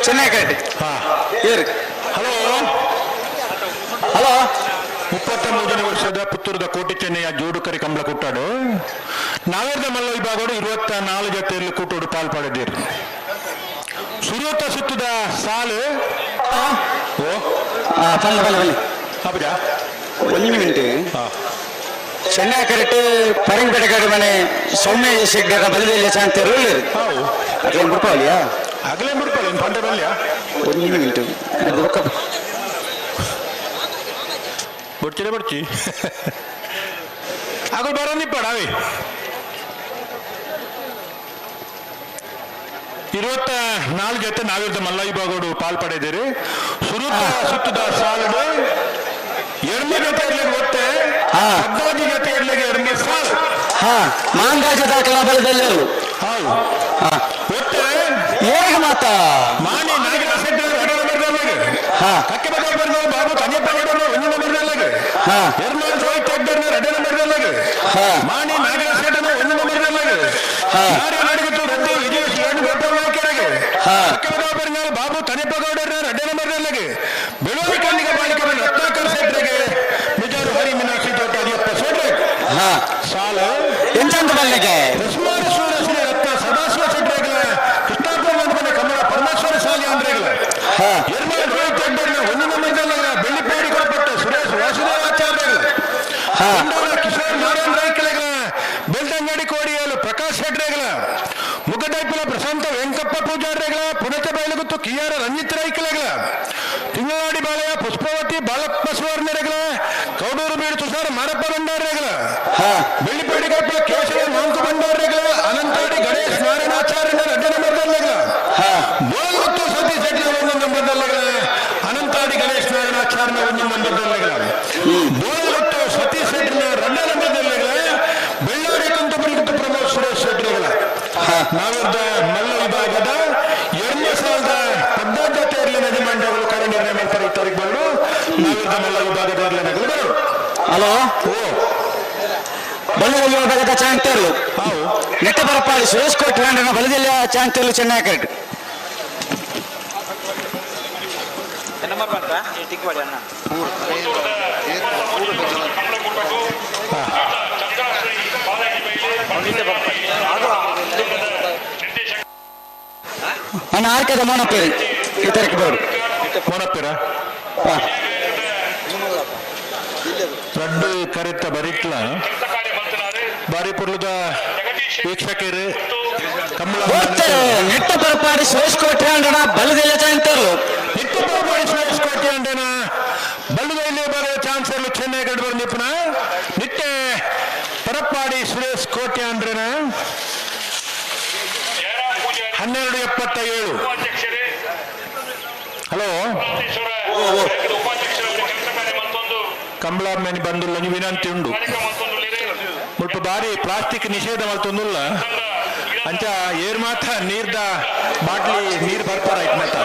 ಚೆನ್ನೈ ಕರೆಕ್ಟ್. Hello hello. 33ನೇ ವರ್ಷದ ಪುತ್ತೂರದ ಕೋಟಿ ಚೆನ್ನಯ್ಯ ಜೋಡುಕರಿ ಕಂಬಳ ಕೊಟ್ಟಾಡು ನಾವೇರ್ದ ಮಲ್ಲ ವಿಭಾಗಡು 24 ಜೊತೆಯಲ್ಲಿ ಕೂಟೋಡು ಪಾಲ್ ಪಡೆದಿರು. ಸುರೂತ ಸುತ್ತದ ಸಾಲು. ಓ ಬಲ್ಲ ಬಲ್ಲ ಬಲ್ಲ ಹೌದಾ? ಒಂದು ಮಿನಿಟ್. ಚೆನ್ನೈ ಕರೆಕ್ಟ್ ಪರಂಗಪೇಟೆ ಕಡೆ ಮನೆ ಸೌಮ್ಯ ಶೆಡ್ಡರ ಬಲದಲ್ಲಿ ಶಾಂತಿ. ಅಗ್ಲೇನ್ ಬಿಡ್ಪಾವಲಿಯಾ? ಅಗಲೇ ಬಿಡ್ಪಾಲಿ ಪಂಡ ಬಲ್ಯ. ಒಂದು ಮಿನಿಟ್. ಬಡ್ಚಿರೆ ಬಡ್ಚಿ ಆಗಲ್ ಬರೋನಿಪ್ಪಾಡ ಅವೇ. 24 ಜೊತೆ ನಾವಿರ್ದ ಮಲ್ಲ ವಿಭಾಗಡು ಪಾಲ್ ಪಡೆದಿರಿ. ಸುರುತ ಸುತ್ತದ ಸಾಲುಡು ಎರ್ಮ ಜೊತೆ ಇರ್ಲಿಕ್ಕೆ ಒತ್ತೆ, ಹದ್ದಾಜಿ ಜೊತೆ ಇರ್ಲಿಕ್ಕೆ ಎರ್ಮ ಸಾಲು. ಮಾಂಗಾಜ ದಾಖಲ ಬಲದಲ್ಲಿ ಹೌದು ಒತ್ತೆ ಏಗ ಮಾತಾ ಮಾಣಿ ನಾಗರಾಜ ಶೆಟ್ಟಿ ಎರಡು ನಂಬರ್ದಲ್ಲಾಗೆ, ಕಕ್ಕೆ ಬದಲು ಬರ್ದವು ಬಾಬು ತಂಜಪ್ಪ ಗೌಡರು ಒಂದು ನಂಬರ್ದಲ್ಲಾಗೆ, ಎರ್ಮಾನ್ ರೋಹಿತ್ ಹೆಗ್ಡೆರ್ನ ಎರಡು ನಂಬರ್ದಲ್ಲಾಗೆ, ಮಾಣಿ ನಾಗರಾಜ ಶೆಟ್ಟನ ಒಂದು ನಂಬರ್ದಲ್ಲಾಗೆ, ನಾಡು ನಡಗಿತ್ತು ರದ್ದು ವಿಜಯ ವೇಣುಗೋಪಾಲ್ ನಾಯ್ಕರಿಗೆ, ಕಕ್ಕೆ ಬದಲು ಬರ್ದಾವ ಬಾಬು ತಂಜಪ್ಪ ಗೌಡರ ಎರಡು ನಂಬರ್ದಲ್ಲಾಗೆ, ಬೆಳವಣಿಗೆ ಕಣ್ಣಿಗೆ ಬಾಲಿಕೆ ರತ್ನಾಕರ್ ಶೆಟ್ಟರಿಗೆ ಮಿಜಾರು ಹರಿ ಮೀನಾಕ್ಷಿ ತೋಟ ಅರಿಯಪ್ಪ ಶೆಟ್ರೆ ಸಾಲ ಎಂಚಂತ ಬಲ್ಲಿಗೆ ಉಸ್ಮಾನ್ ಸೂರಶ್ರೀ ರತ್ನ ಸದಾಶಿವ ಶೆಟ್ಟರೆಗಳ ಕೃಷ್ಣಾಪುರ ಮಂಟಪದ ಕಮಲ ಪರಮೇಶ್ವರ ಶಾಲೆ ಅಂದ್ರೆಗಳ ಎರ್ಮಾನ್ ರೋಹಿತ್ ಹೆಗ್ಡೆರ್ನ ಒಂದು ನಂಬರ್ದಲ್ಲ ಬೆಳ್ಳಿಪೇಡಿ ಕೊಡಪಟ್ಟ ಸುರೇಶ್ ವಾಸುದೇವಾಚಾರ್ಯಗಳ ಕಿಶೋರ್ ನಾರಾಯಣ ರೈಕಲೆಗಳ ಬೆಳ್ತಂಗಡಿ ಕೋಡಿಯಲು ಪ್ರಕಾಶ್ ಶೆಟ್ರೆಗಳ ಮುಗಡೈಪುಲ ಪ್ರಶಾಂತ ವೆಂಕಪ್ಪ ಪೂಜಾರ್ರೆಗಳ ಪುಣಚ ಬಯಲುಗುತ್ತು ಕಿಯಾರ ರಂಜಿತ್ ರೈಕಲೆಗಳ ತಿಂಗಳಾಡಿ ಬಾಳೆಯ ಪುಷ್ಪವತಿ ಬಾಲಪ್ಪ ಸುವರ್ಣರೆಗಳ ಕೌಡೂರು ಬೀಡು ತುಷಾರ್ ಮಾರಪ್ಪ ಭಂಡಾರ್ರೆಗಳ ಬೆಳ್ಳಿಪೇಡಿ ಕೊಪ್ಪ ಕೇಶವ ಮಾಂಕು ಭಂಡಾರ್ರೆಗಳ ಅನಂತಾಡಿ ಗಣೇಶ್ ನಾರಾಯಣಾಚಾರ್ಯನ ರಡ್ಡ ನಂಬರ್ದಲ್ಲಗಳ ಬೋಳಗುತ್ತು ಸತೀಶ್ ಶೆಟ್ಟಿ ಒಂದು ನಂಬರ್ದಲ್ಲಗಳ ಅನಂತಾಡಿ ಗಣೇಶ್ ನಾರಾಯಣಾಚಾರ್ಯನ ಒಂದು ನಂಬರ್ದಲ್ಲಗಳ ಬೋಳಗುತ್ತು ಸತೀಶ್ ಶೆಟ್ಟಿನ ರಡ್ಡ ನಂಬರ್ದಲ್ಲಗಳ ಬೆಳ್ಳಾರಿ ಕುಂತಪುರಿ ಪ್ರಮೋದ್ ಸುರೇಶ್ ಶೆಟ್ಟಿಗಳ ನಾವಿದ್ದ ಮಲ್ಲ ವಿಭಾಗದ 2015 ಜೊತೆ ಇರಲಿ ನದಿ ಮಂಡಗಳು ಕಾರ್ಯ ನಿರ್ಣಯ ಮಾಡ್ತಾರೆ. ಈ ತಾರೀಕು ಬಂದು ನಾವಿದ್ದ ಮಲ್ಲ ವಿಭಾಗದ ಇರಲಿ ನಗಲು ಬರು. ಹಲೋ ಬಳ್ಳದಲ್ಲಿ ವಿಭಾಗದ ಚಾಂತೇರ್ಲು ನೆಟ್ಟಬರಪಾಡಿ ಸುರೇಶ್ ಕೋಟಿ ಬಲದಲ್ಲಿ ಚಾಂತೇರ್ಲು ಚೆನ್ನೈ ಕರೆಕ್ಟ್. ಅಣ್ಣ ಆರ್ಕದ ಮೋನಪ್ಪೇರಿ ಈ ತಾರೀಕು ಬೋರ್ಡು ಮೋನಪ್ಪೇರ ರಡ್ಡು ಕರೆತ್ತ ಬರಿಟ್ಲ ಬಾರಿ ಪುರ್ಲದ ವೀಕ್ಷಕರು ಕಮಲ ನೆಟ್ಟ ಪರಪಾಡಿ ಸುರೇಶ್ ಕೋಟಿ ಅಂಡಣ ಬಲದೆಲ್ಲ ಚಾಂತೇರ್ಲು. ನೆಟ್ಟ ಪರಪಾಡಿ ಸುರೇಶ್ ಕೋಟಿ ಅಂಡಣ ಬಲ್ಲದಲ್ಲಿ ಬರೋ ಚಾನ್ಸರ್ ಚೆನ್ನೈ ಗಡ್ಬರ್ ನಿಪುಣ ನಿಟ್ಟೆ ಪರಪ್ಪಾಡಿ ಸುರೇಶ್ ಕೋಟಿ ಅಂದ್ರೇನ 12.77. ಹಲೋ ಕಂಬಳಾರ್ಮೇನಿ ಬಂದುಲ್ಲ ವಿನಂತಿ ಉಂಡು ಮುಲ್ಪ ಬಾರಿ ಪ್ಲಾಸ್ಟಿಕ್ ನಿಷೇಧ ಮಲ್ತೊಂದುಲ್ಲ ಅಂಚ ಏರ್ ಮಾತ್ರ ನೀರ್ದ ಬಾಟ್ಲಿ ನೀರ್ ಬರ್ಪಾರ ಆಯ್ತು ಮತ್ತ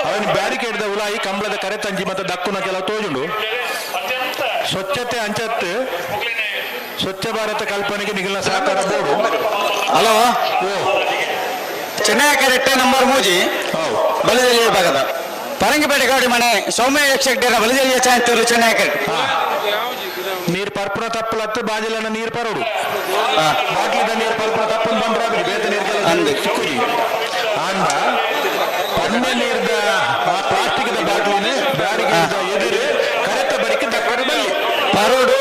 ಅವನ ಬ್ಯಾರಿಕೇಡ್ ದ ಉಲಾಯಿ ಕಂಬಳದ ಕರೆ ತಂಜಿ ಮತ್ತೆ ದಕ್ಕುನ ಕೆಲವು ತೋಜುಂಡು. ಸ್ವಚ್ಛತೆ ಅಂಚತ್ ಸ್ವಚ್ಛ ಭಾರತ ಕಲ್ಪನೆಗೆ ನಿಗಲ ಸಹಕಾರ ಬೋರ್ಡು. ಹಲೋ ಚೆನ್ನೈ ಕರೆಕ್ಟ್ ನಂಬರ್ ಮೂಜಿ ಬಲದಲ್ಲಿ ವಿಭಾಗದ ಪರಂಗಿಪೇಟೆ ಗೌಡಿ ಮನೆ ಸೌಮ್ಯ ಶೆಟ್ಟಿರ ಬಲದಲ್ಲಿ ಚಾಂತೂರು ಚೆನ್ನೈ ಕರೆಕ್ಟ್. ನೀರ್ ಪರ್ಪುನ ತಪ್ಪಲತ್ತು ಬಾಜಿಲನ್ನ ನೀರ್ ಪರೋಡು ಬಾಟ್ಲಿದ ನೀರ್ ಪರ್ಪುನ ತಪ್ಪು. ಸಿಕ್ಕುಜಿ. ಆಂಡ ಪನ್ನೆ ನೀರ್ದ ಆ ಪ್ಲಾಸ್ಟಿಕ್ದ ಬಾಟ್ಲಿನ ಬ್ಯಾರಿಗೆ ಎದುರು ಕರೆತ ಬರಿಕೆ ದಕ್ಕಡ ಬಲ್ಲಿ. ಪರೋಡು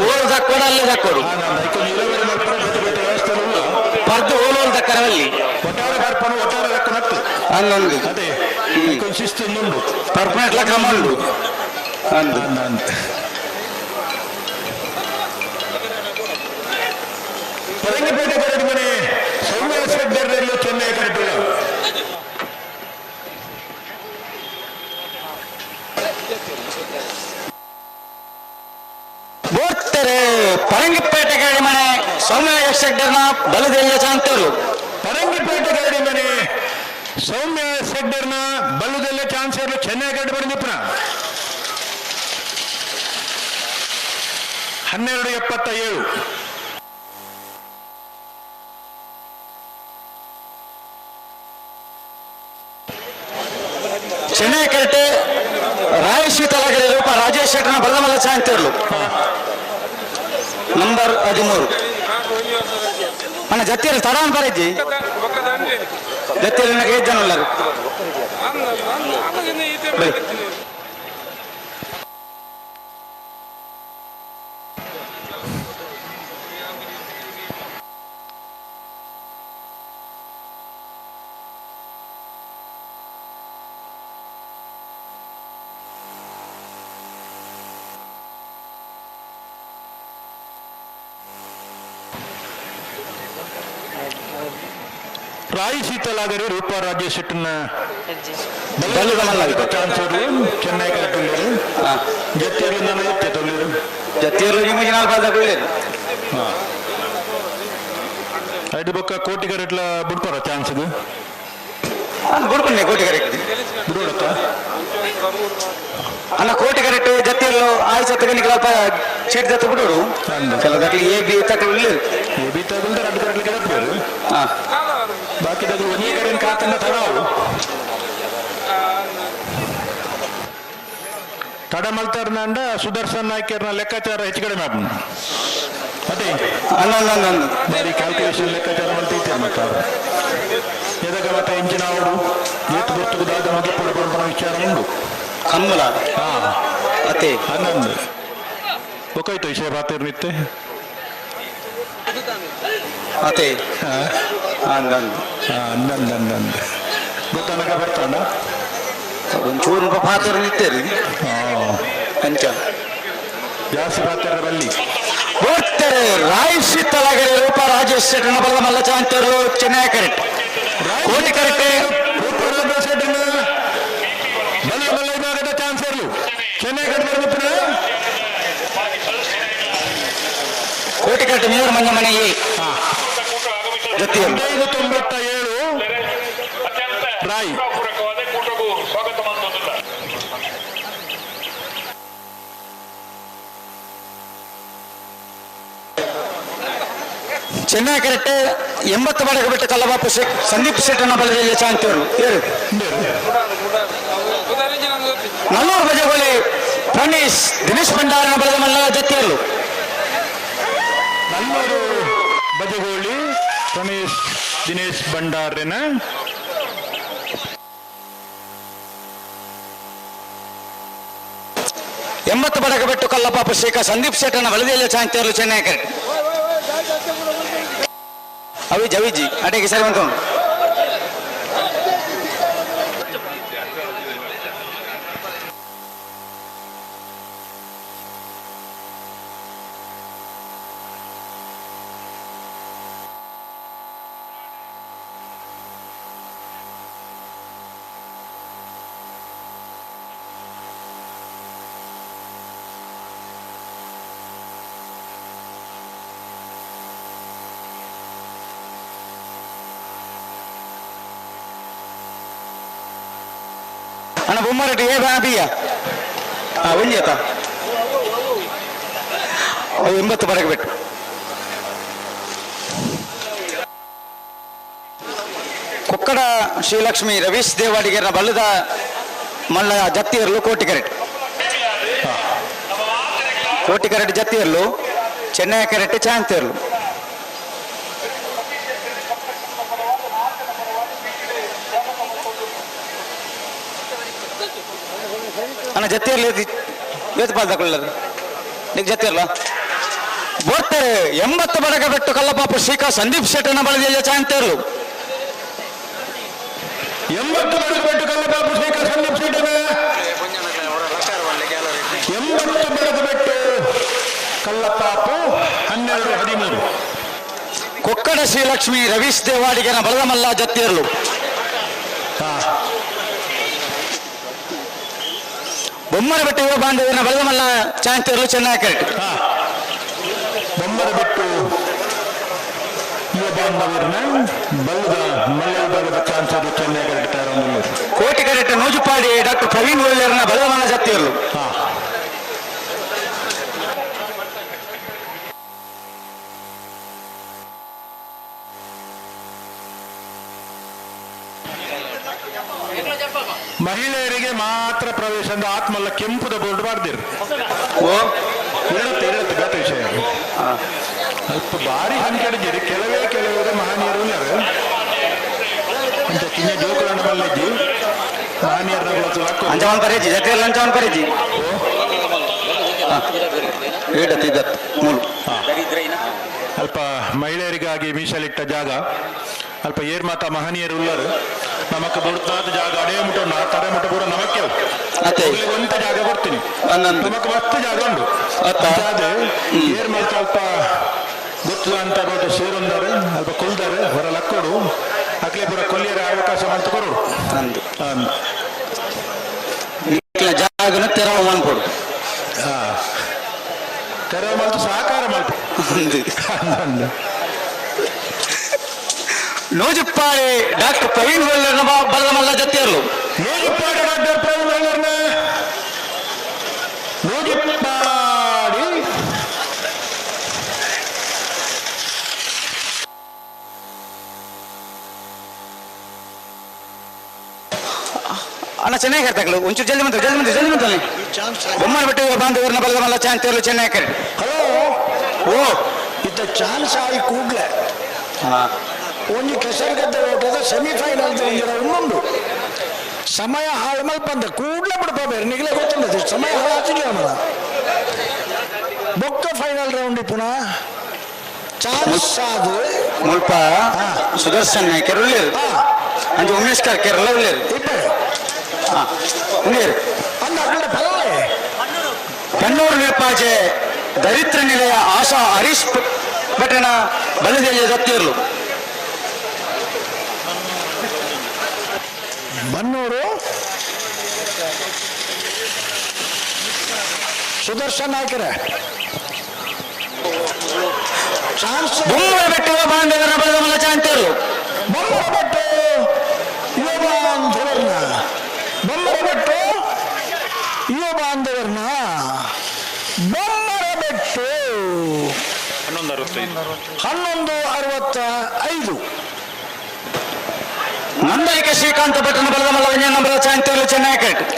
ಓಲು ದಕ್ಕೋಡು ಅಲ್ಲೇ ದಕ್ಕೋಡು. ಪರ್ದು ಓಲು ಓಲು ದಕ್ಕರವಲ್ಲಿ. ಒಟ್ಟಾರೆ ಬರ್ಪಣ ಒಟ್ಟಾರೆ ದಕ್ಕನತ್ತು. ಅಲ್ಲೊಂದು. ಅದೇ ಒಂದು ಶಿಸ್ತು ಉಂಡು. ಪರ್ಪನೆಟ್ಲ ಕ್ರಮ ಉಂಡು. ಅಂದು. ಪರಂಗಿಪೇಟೆ ಕರಡಿ ಮನೆ ಸೌಮ್ಯ ಶೆಡ್ಡರ್ನಲ್ಲಿ ಚೆನ್ನೈ ಕರಟಿಲ್ಲ. ಬೋಡ್ತಾರೆ ಪರಂಗಿಪೇಟೆ ಗರಡಿ ಮನೆ ಸೌಮ್ಯ ಶೆಡ್ಡರ್ನ ಬಲದೆಲ್ಲ ಚಾಂತರು. ಪರಂಗಿಪೇಟೆ ಗರಡಿ ಮನೆ ಸೌಮ್ಯ ಶೆಡ್ಡರ್ನ ಬಲ್ಲುದೆಲ್ಲ ಚಾನ್ಸರ್ ಚೆನ್ನೈ ಕರಡಿ ಮನೆ ನಿಪುಣ. 12:77. ಚೆನ್ನೈ ಕರಟೆ ರಾಯ ಶೀತಲಗಡೆ ರೂಪ ರಾಜೇಶ್ ಶೆಟ್ಟರ್ನ ಬಲದಮಲ್ಲ ಚಾಂತರ್ಲು. ನಂಬರ್ 13. ಅಣ್ಣ ಜತ್ತಿಯಲ್ಲಿ ತಡ ಬರಜ್ಜಿ ಜತ್ತಿಯಲ್ಲಿ ನನಗೆ ಜನ ಉಳ್ಳರು. ಬರಿ. ರಾಯಿ ಶೀತಲಾಗರಿ ರೂಪ ರಾಜೇಶ್ ಶೆಟ್ಟರ್ನ ಬಲ್ಲುದ ಮಲ್ಲ ಚಾನ್ಸರ್ ಚೆನ್ನೈ ಕರಟುಳ್ಳರು. ಜತ್ತಿಯರು ನನ್ನ ಎತ್ತೆ ತೊಳ್ಳಿರು. ಜತ್ತಿಯರು ನಿಮಗೆ ನಾಲ್ಕು ಬಾದ. ಐದು ಬೊಕ್ಕ ಕೋಟಿ ಕರೆಟ್ಲ ಬಿಡ್ಪಾರ ಚಾನ್ಸ್ ಇದು. ಬಿಡ್ಕೊಂಡೆ ಕೋಟಿ ಕರೆಕ್ಟ್. ಬಿಡೋಡತ್ತ. ಅಲ್ಲ ಕೋಟಿ ಕರೆಕ್ಟ್ ಜತ್ತಿಯಲ್ಲೂ ಆಯ್ತು ಸತ್ತಗನಿಗೆ ಅಲ್ಪ ಚೀಟ್ ಜತ್ತ ಬಿಡೋಡು. ಕೆಲವು ಎ ಬಿ ತಗೊಳ್ಳಿ. ಎ ಬಿ ತಗೊಂಡ್ರೆ ರಡ್ಡು ಕರೆಟ್ಲ ಕೆಡಪ್ಪಾರು. ಬಾಕಿ ತಗಲು ಒಂದೇ ಕಡೆ ಕಾತನ್ನ ತಡವು. ತಡ ಮಲ್ತಾರ್ನಂಡ ಸುದರ್ಶನ್ ನಾಯ್ಕರ್ನ ಲೆಕ್ಕಾಚಾರ ಹೆಚ್ಚು ಕಡಿಮೆ ಆಪುಂಡು. ಅದೇ ಅಲ್ಲ ಅಲ್ಲ ಅಲ್ಲ ಅಲ್ಲ. ಬಾರಿ ಕ್ಯಾಲ್ಕುಲೇಷನ್ ಲೆಕ್ಕಾಚಾರ ಮಲ್ತೈತೆ ಮತ್ತೆ ಅವರು. ಎದಗ ಮತ್ತೆ ಇಂಚಿನ ಅವರು ಏತು ಗೊತ್ತು ದಾದ ಮುಗಿಪುಡ ಪಂಪನ ವಿಚಾರ ಉಂಡು. ಕಮ್ಮಲ. ಅತ್ತೆ. 11. ಒಕ್ಕಾಯ್ತು ವಿಷಯ ಬಾತಿರ್ನಿತ್ತೆ. ಅತ್ತೆ. 11. 11 11. ಗೊತ್ತನಕ ಬರ್ತಾನ. ಒಂಚೂರು ಪಾತ್ರ ನಿಂತೇರಿ. ಅಂಚ. ಜಾಸ್ತಿ ಪಾತ್ರ ಬಲ್ಲಿ. ಬೋಡ್ತಾರೆ ರಾಯ್ ಶೀತಲಗಡೆ ರೂಪ ರಾಜೇಶ್ ಶೆಟ್ಟರ್ನ ಬಲದ ಮಲ್ಲ ಚಾಂತರು ಚೆನ್ನೈ ಕರೆಕ್ಟ್. ಕೋಟಿ ಕರೆಕ್ಟ್. ರೂಪ ರಾಜೇಶ್ ಶೆಟ್ಟರ್ನ ಬಲ್ಲ ಮಲ್ಲ ವಿಭಾಗದ ಚಾನ್ಸರ್ಲು ಚೆನ್ನೈ ಕರೆಕ್ಟ್ ಬರ್ಬಿಟ್ರೆ. ಕೋಟಿ ಕರೆಕ್ಟ್ ಮೇಯರ್ ಮಂಜ ಮನೆ ಎ. ಜೊತೆಯಲ್ಲಿ. 5:97 ರಾಯ್. ಚೆನ್ನೈ ಕರೆಕ್ಟ್ 80 ಬಡಗ ಬಿಟ್ಟು ಕಲ್ಲಬಾಪು ಶೆಟ್ ಸಂದೀಪ್ ಶೆಟ್ಟರ್ನ ಬಲದಲ್ಲಿ ಚಾಂತರು. ಏರು. ನಲ್ಲೂರು ಬಜಗೋಳಿ ಪ್ರಣೀಶ್ ದಿನೇಶ್ ಭಂಡಾರನ ಬಲದ ಮಲ್ಲ ಜತ್ತಿಯಲ್ಲು. ನಲ್ಲೂರು ಬಜಗೋಳಿ ಪ್ರಣೀಶ್ ದಿನೇಶ್ ಭಂಡಾರನ. 80 ಬಡಗ ಬಿಟ್ಟು ಕಲ್ಲಪಾಪು ಶೇಖ ಸಂದೀಪ್ ಶೆಟ್ಟರ್ನ ಬಲದಲ್ಲಿ ಚಾಂತರು ಚೆನ್ನೈ ಕರೆಕ್ಟ್. ಅವಿಜಿ ಅವಿಜಿ ಅಟೆಗೆ ಸರಿ ಬಂತು. ಅಣ್ಣ ಬೊಮ್ಮರಟ್ಟಿ ಏ ಬಾ ಬಿಯ್ಯ ಒಂಜಿ ಆತ ಅವು 80 ಬರಕ್ಕೆ ಬಿಟ್ಟು. ಕೊಕ್ಕಡ ಶ್ರೀಲಕ್ಷ್ಮಿ ರವೀಶ್ ದೇವಾಡಿಗರ ಬಲ್ಲದ ಮಲ್ಲ ಜತ್ತಿಯರ್ಲು ಕೋಟಿ ಕರೆಟ್. ಕೋಟಿ ಕರೆಟ್ ಜತ್ತಿಯರ್ಲು ಚೆನ್ನೈ ಕರೆಟ್ ಚಾಂತಿಯರ್ಲು. ಜತ್ತಿರ್ಲಿ ಏತ್ ಪಾಲ್ದಕೊಳ್ಳರು ನಿಕ್ ಜತ್ತಿರ್ಲ ಬೋರ್ತಾರೆ 80 ಬಡಗ ಬೆಟ್ಟು ಕಲ್ಲಪಾಪು ಶ್ರೀಕಾ ಸಂದೀಪ್ ಶೆಟ್ಟನ ಬಳದಿಯ ಚಾಂತೇರ್ಲು 80 ಬಡಗ ಬೆಟ್ಟು ಕಲ್ಲಪಾಪು ಶ್ರೀಕಾ ಸಂದೀಪ್ ಶೆಟ್ಟನ 80 ಬಡಗ ಬೆಟ್ಟು ಕಲ್ಲಪಾಪು 12-13. ಕೊಕ್ಕಡ ಶ್ರೀಲಕ್ಷ್ಮಿ ರವೀಶ್ ದೇವಾಡಿಗನ ಬಳದಮಲ್ಲ ಜತ್ತಿರ್ಲು. ಬೊಮ್ಮರ ಬೆಟ್ಟು ಯುವ ಬಾಂಧವ್ಯನ ಬಳದಮಲ್ಲ ಚಾಂತಿರ್ಲು ಚೆನ್ನಾಗಿ ಕರೆಕ್ಟ್. ಬೊಮ್ಮರ ಬೆಟ್ಟು ಯುವ ಬಾಂಧವ್ಯನ ಬಲ್ಲದ ಮಲ್ಲ ವಿಭಾಗದ ಚಾನ್ಸರ್ ಚೆನ್ನೈ ಕರೆಕ್ಟ್. ಕೋಟಿ ಕರೆಕ್ಟ್ ನೂಜುಪಾಡಿ ಡಾಕ್ಟರ್ ಪ್ರವೀಣ್ ಒಳ್ಳೆಯರ್ನ ಬಳದಮಲ್ಲ ಜತ್ತಿರ್ಲು. ಮಹಿಳೆಯರಿಗೆ ಮಾತ್ರ ಪ್ರವೇಶ ಅಂದ್ರೆ ಆತ್ಮಲ್ಲ ಕೆಂಪುದ ಬೋರ್ಡ್ ಬಾರ್ದಿರು. ಇರುತ್ತೆ ಇರುತ್ತೆ ಬೇತೆ ವಿಷಯ. ಅಲ್ಪ ಭಾರಿ ಸಂಖ್ಯೆ ಕೆಲವೇ ಕೆಲವರು ಮಹನೀಯರು ಉಳ್ಳಾರು. ಅಂಚ ಕಿನ್ನ ಜೋಕುಲಂಡ ಮಲ್ಲಿಜ್ಜಿ ಮಹನೀಯರ ಅಂಚವನ್ ಪರೇಜಿ ಜತ್ತಿರ್ಲ ಅಂಚವನ್ ಪರೇಜಿ ಇಡತ್ ಮೂಲು. ಅಲ್ಪ ಮಹಿಳೆಯರಿಗಾಗಿ ಮೀಸಲಿಟ್ಟ ಜಾಗ ಅಲ್ಪ ಏರ್ಮಾತ ಮಹನೀಯರು ಉಳ್ಳರು. ನಮಕ್ ಬುಡ್ದಾದ ಜಾಗ ಅಡೇ ಮುಟ್ಟ ತಡೆ ಮುಟ್ಟ ಪೂರ ನಮಕ್ಕೆ ಒಂತ ಜಾಗ ಕೊಡ್ತೀನಿ. ನಮಕ್ ಮಸ್ತ್ ಜಾಗ ಉಂಟು. ಅದೇ ಏರ್ ಮಲ್ತ ಅಲ್ಪ ಗೊತ್ತು ಅಂತ ಬೋಟ ಸೇರುಂದಾರೆ ಅಲ್ಪ ಕೊಲ್ದಾರೆ ಹೊರ ಲಕ್ಕೋಡು ಅಕ್ಲೆ ಪೂರ ಕೊಲ್ಲಿಯರ ಅವಕಾಶ ಮಂತ್ ಕೊಡು. ಜಾಗನ ತೆರವು ಮನ್ಪೊಡು. ತೆರವು ಮಲ್ತು ಸಹಕಾರ ಮಲ್ಪು. ನೂಜುಪ್ಪಾಡಿ ಡಾಕ್ಟರ್ ಪ್ರವೀಣ್ ವೆಲ್ಲರ್ನ ಬಲಮಲ್ಲ ಜತ್ತಿಯರ್ಲು. ನೂಜುಪ್ಪಾಡಿ ಡಾಕ್ಟರ್ ಪ್ರವೀಣ್ ವೆಲ್ಲರ್ನ ನೂಜುಪ್ಪಾಡಿ ಅಣ್ಣ ಚೆನ್ನಾಗಿ ಹೇಳ್ತಾಗಲು ಒಂಚೂರು ಜಲ್ದಿ ಬಂತು ಜಲ್ದಿ ಬಂತು ಜಲ್ದಿ ಬಂತು. ಬೊಮ್ಮನ ಬಿಟ್ಟು ಬಾಂಧವ್ಯರ್ನ ಬಲಮಲ್ಲ ಚಾಂತಿಯರ್ಲು ಚೆನ್ನಾಗಿ ಕರೆ. ಹಲೋ ಓ ಇದ್ದ ಚಾನ್ಸ್ ಆಗಿ ಕೂಡ್ಲೆ ಒಂಜಿ ಕೆಸರುಗದ್ದೆ ಓಟದ ಸೆಮಿಫೈನಲ್ ಒಂಜಿ ರೌಂಡ್ ಉಂಡು. ಸಮಯ ಹಾಳು ಮಲ್ಪಂದ ಕೂಡ್ಲೆ ಬಿಡ್ಪ ಬೇರೆ ನಿಗಲೇ ಗೊತ್ತುಂಟು ಸಮಯ ಹಾಳಾತಿಲ್ಲ ಮಲ ಬೊಕ್ಕ ಫೈನಲ್ ರೌಂಡ್ ಪುನಃ ಚಾನ್ಸ್ ಅದು ಮುಲ್ಪ ಸುದರ್ಶನ್ ನಾಯ್ಕರ್ ಉಳ್ಳೇರು ಅಂಚ ಉಮೇಶ್ ಕರ್ಕೆರೆಲ್ಲ ಉಳ್ಳೇರು. ಉಳ್ಳೇರು ಅಂದ ಅక్కడ ಪಲ್ಲೆ ಕಣ್ಣೂರು ನಿರ್ಪಾಜೆ ದರಿದ್ರ ನಿಲಯ ಆಶಾ ಹರೀಶ್ ಭಟ್ಟಣ ಬಲದೇಯ ಜತ್ತಿರ್ಲು. ಬನ್ನೂರು ಸುದರ್ಶನ್ ನಾಯ್ಕರೇ ಚಾನ್ಸ್ ಬೊಮ್ಮರ ಬೆಟ್ಟು ಬಾಂಧವರ ಬಲದಮಲ್ಲ ಚಾಂತಿರ್ಲು. ಬೊಮ್ಮರ ಬೆಟ್ಟು ಯುವ ಬಾಂಧವರ್ನ ಬೊಮ್ಮರ ಬೆಟ್ಟು ಯುವ ಬಾಂಧವರ್ನ ಬೊಮ್ಮರ ಬೆಟ್ಟು 11:65. ನಂದಳಿಕೆ ಶ್ರೀಕಾಂತ ಭಟ್ಟನ ಬಲದಮಲ್ಲ ನಂಬರ ಚಾಂತಿರ್ಲು ಚೆನ್ನಾಗಿ ಕರೆಕ್ಟ್.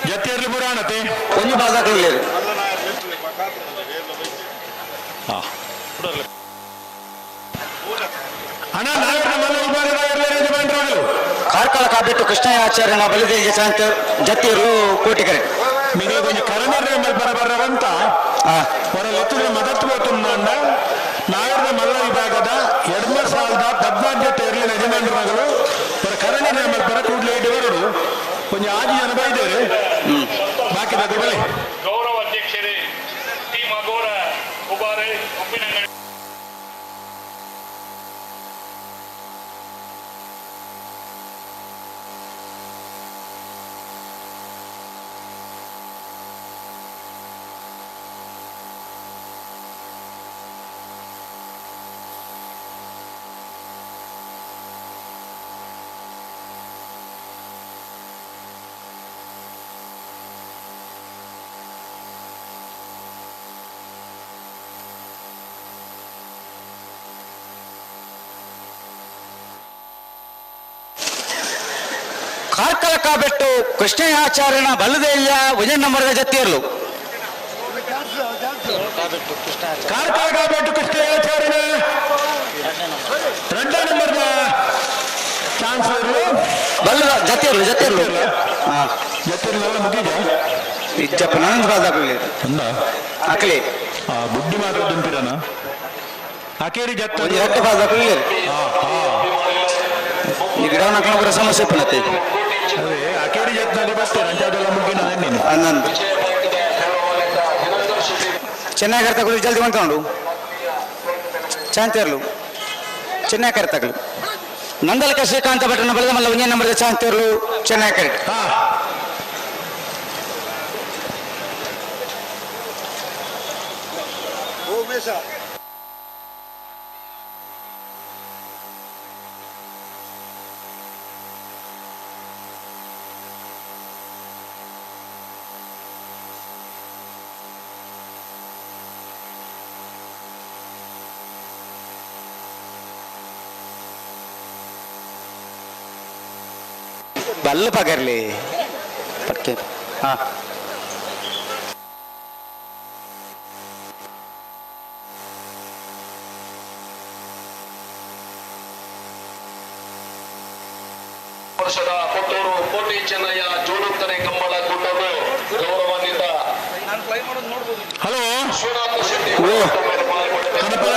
ಜತ್ತಿಯರ್ಲಿ ಪುರಾಣತೆ ಒಂಜಿ ಬಾಜಾಕ್ಲು. ಅಣ್ಣ ನಾಯಕನ ಮಲ್ಲ ವಿಭಾಗದ ಯಜಮಾನರಾಗಲು ಕಾರ್ಕಳ ಕಾಬಿಟ್ಟು ಕೃಷ್ಣಯ್ಯಾಚಾರ್ಯನ ಬಲಿದೇಯ ಚಾಂತ ಜತ್ತಿಯರು ಕೋಟಿ ಕರೆಕ್ಟ್. ಮಿಗ ಕೊಂಚ ಕರಣಿರ್ರೆ ಮಲ್ಪರ ಬರ್ರವಂತ ಹೊರ ಲೆತ್ತುರೆ ಮದತ್ ಹೋತುಂಡ ನಾಯರ್ನ ಮಲ್ಲ ವಿಭಾಗದ ಎಡ್ಮ ಸಾಲದ ಪದ್ಮಾದ್ಯ ತೇರ್ಲಿನ ಯಜಮಾನರಾಗಲು ಹೊರ ಕರಣಿರ್ರೆ ಮಲ್ಪರ ಕೂಡ್ಲೆ ಇಟ್ಟು ಬರಡು ಕೊಂಚ ಆಜಿ ಜನ ಬೈದೇರೆ ಬಾಕಿ ಬಗ್ಗೆ ಬಳಿ. ಗೌರವ ಅಧ್ಯಕ್ಷರೇ ಟಿ ಮಗೋರ ಉಬಾರೆ ಉಪ್ಪಿನಂಗಡಿ ಕಾರ್ಕಳಕ ಬೆಟ್ಟು ಕೃಷ್ಣಯಾಚಾರ್ಯನ ಬಲ್ಲದೇಯ ವಿಜಯ ನಂಬರದ ಜತ್ತಿಯರ್ಲು. ಕಾರ್ಕಳಕ ಬೆಟ್ಟು ಕೃಷ್ಣಯಾಚಾರ್ಯನ 2 ನಂಬರ್ನ ಚಾನ್ಸ್ ಬಲ್ಲ ಜತ್ತಿರ್ಲು ಜತ್ತಿರ್ಲು ಹಾ ಜತ್ತಿರ್ಲು ಮುಗಿದ ಇಜ್ಜಪ್ಪ ನಾನೊಂದು ಬಾಲ್ ಹಾಕಲಿ ಹಾಕಲಿ ಬುಡ್ಡಿ ಮಾತ್ರ ದುಂಪಿರನ ಅಕೇರಿ ಜತ್ತ ಒಂಜಿ ರಡ್ಡ್ ಬಾಲ್ ಹಾಕಲಿ ಈ ಗಿಡ ನಕಲ ಪೂರ ಸಮಸ್ಯೆ ಪುನತೆ ಅದೇ ಅಕೇರಿ ಜತ್ನಲ್ಲಿ ಬರ್ತೇನೆ ಅಂಚಾದೆಲ್ಲ ಮುಗ್ಗಿನ ನೀನು ಹನ್ನೊಂದು ಚೆನ್ನಾಗಿ ಅರ್ಥ ಜಲ್ದಿ ಬಂತೊಂಡು ಚಾಂತೇರ್ಲು ಚೆನ್ನಾಗಿ ಕರೆತಗಳು ನಂದಲಕ ಶ್ರೀಕಾಂತ ಭಟ್ಟನ ಬೆಳೆದ ಮಲ್ಲ ಒಂದೇ ನಂಬರ್ ಚಾಂತೇರ್ಲು ಚೆನ್ನಾಗಿ ಕರೆಕ್ಟ್ ಬಲ್ಲ ಪಗರ್ಲಿ ಪಟ್ಕೆ ಹಾ ವರ್ಷದ ಕೊಟ್ಟೂರು ಕೋಟಿ ಚೆನ್ನಯ್ಯ ಜೋಡುತ್ತನೆ ಕಂಬಳ ಕೂಟವು ಗೌರವಾನ್ವಿತ ಹಲೋ ವಿಶ್ವನಾಥ ಶೆಟ್ಟಿ ಕನಪಲ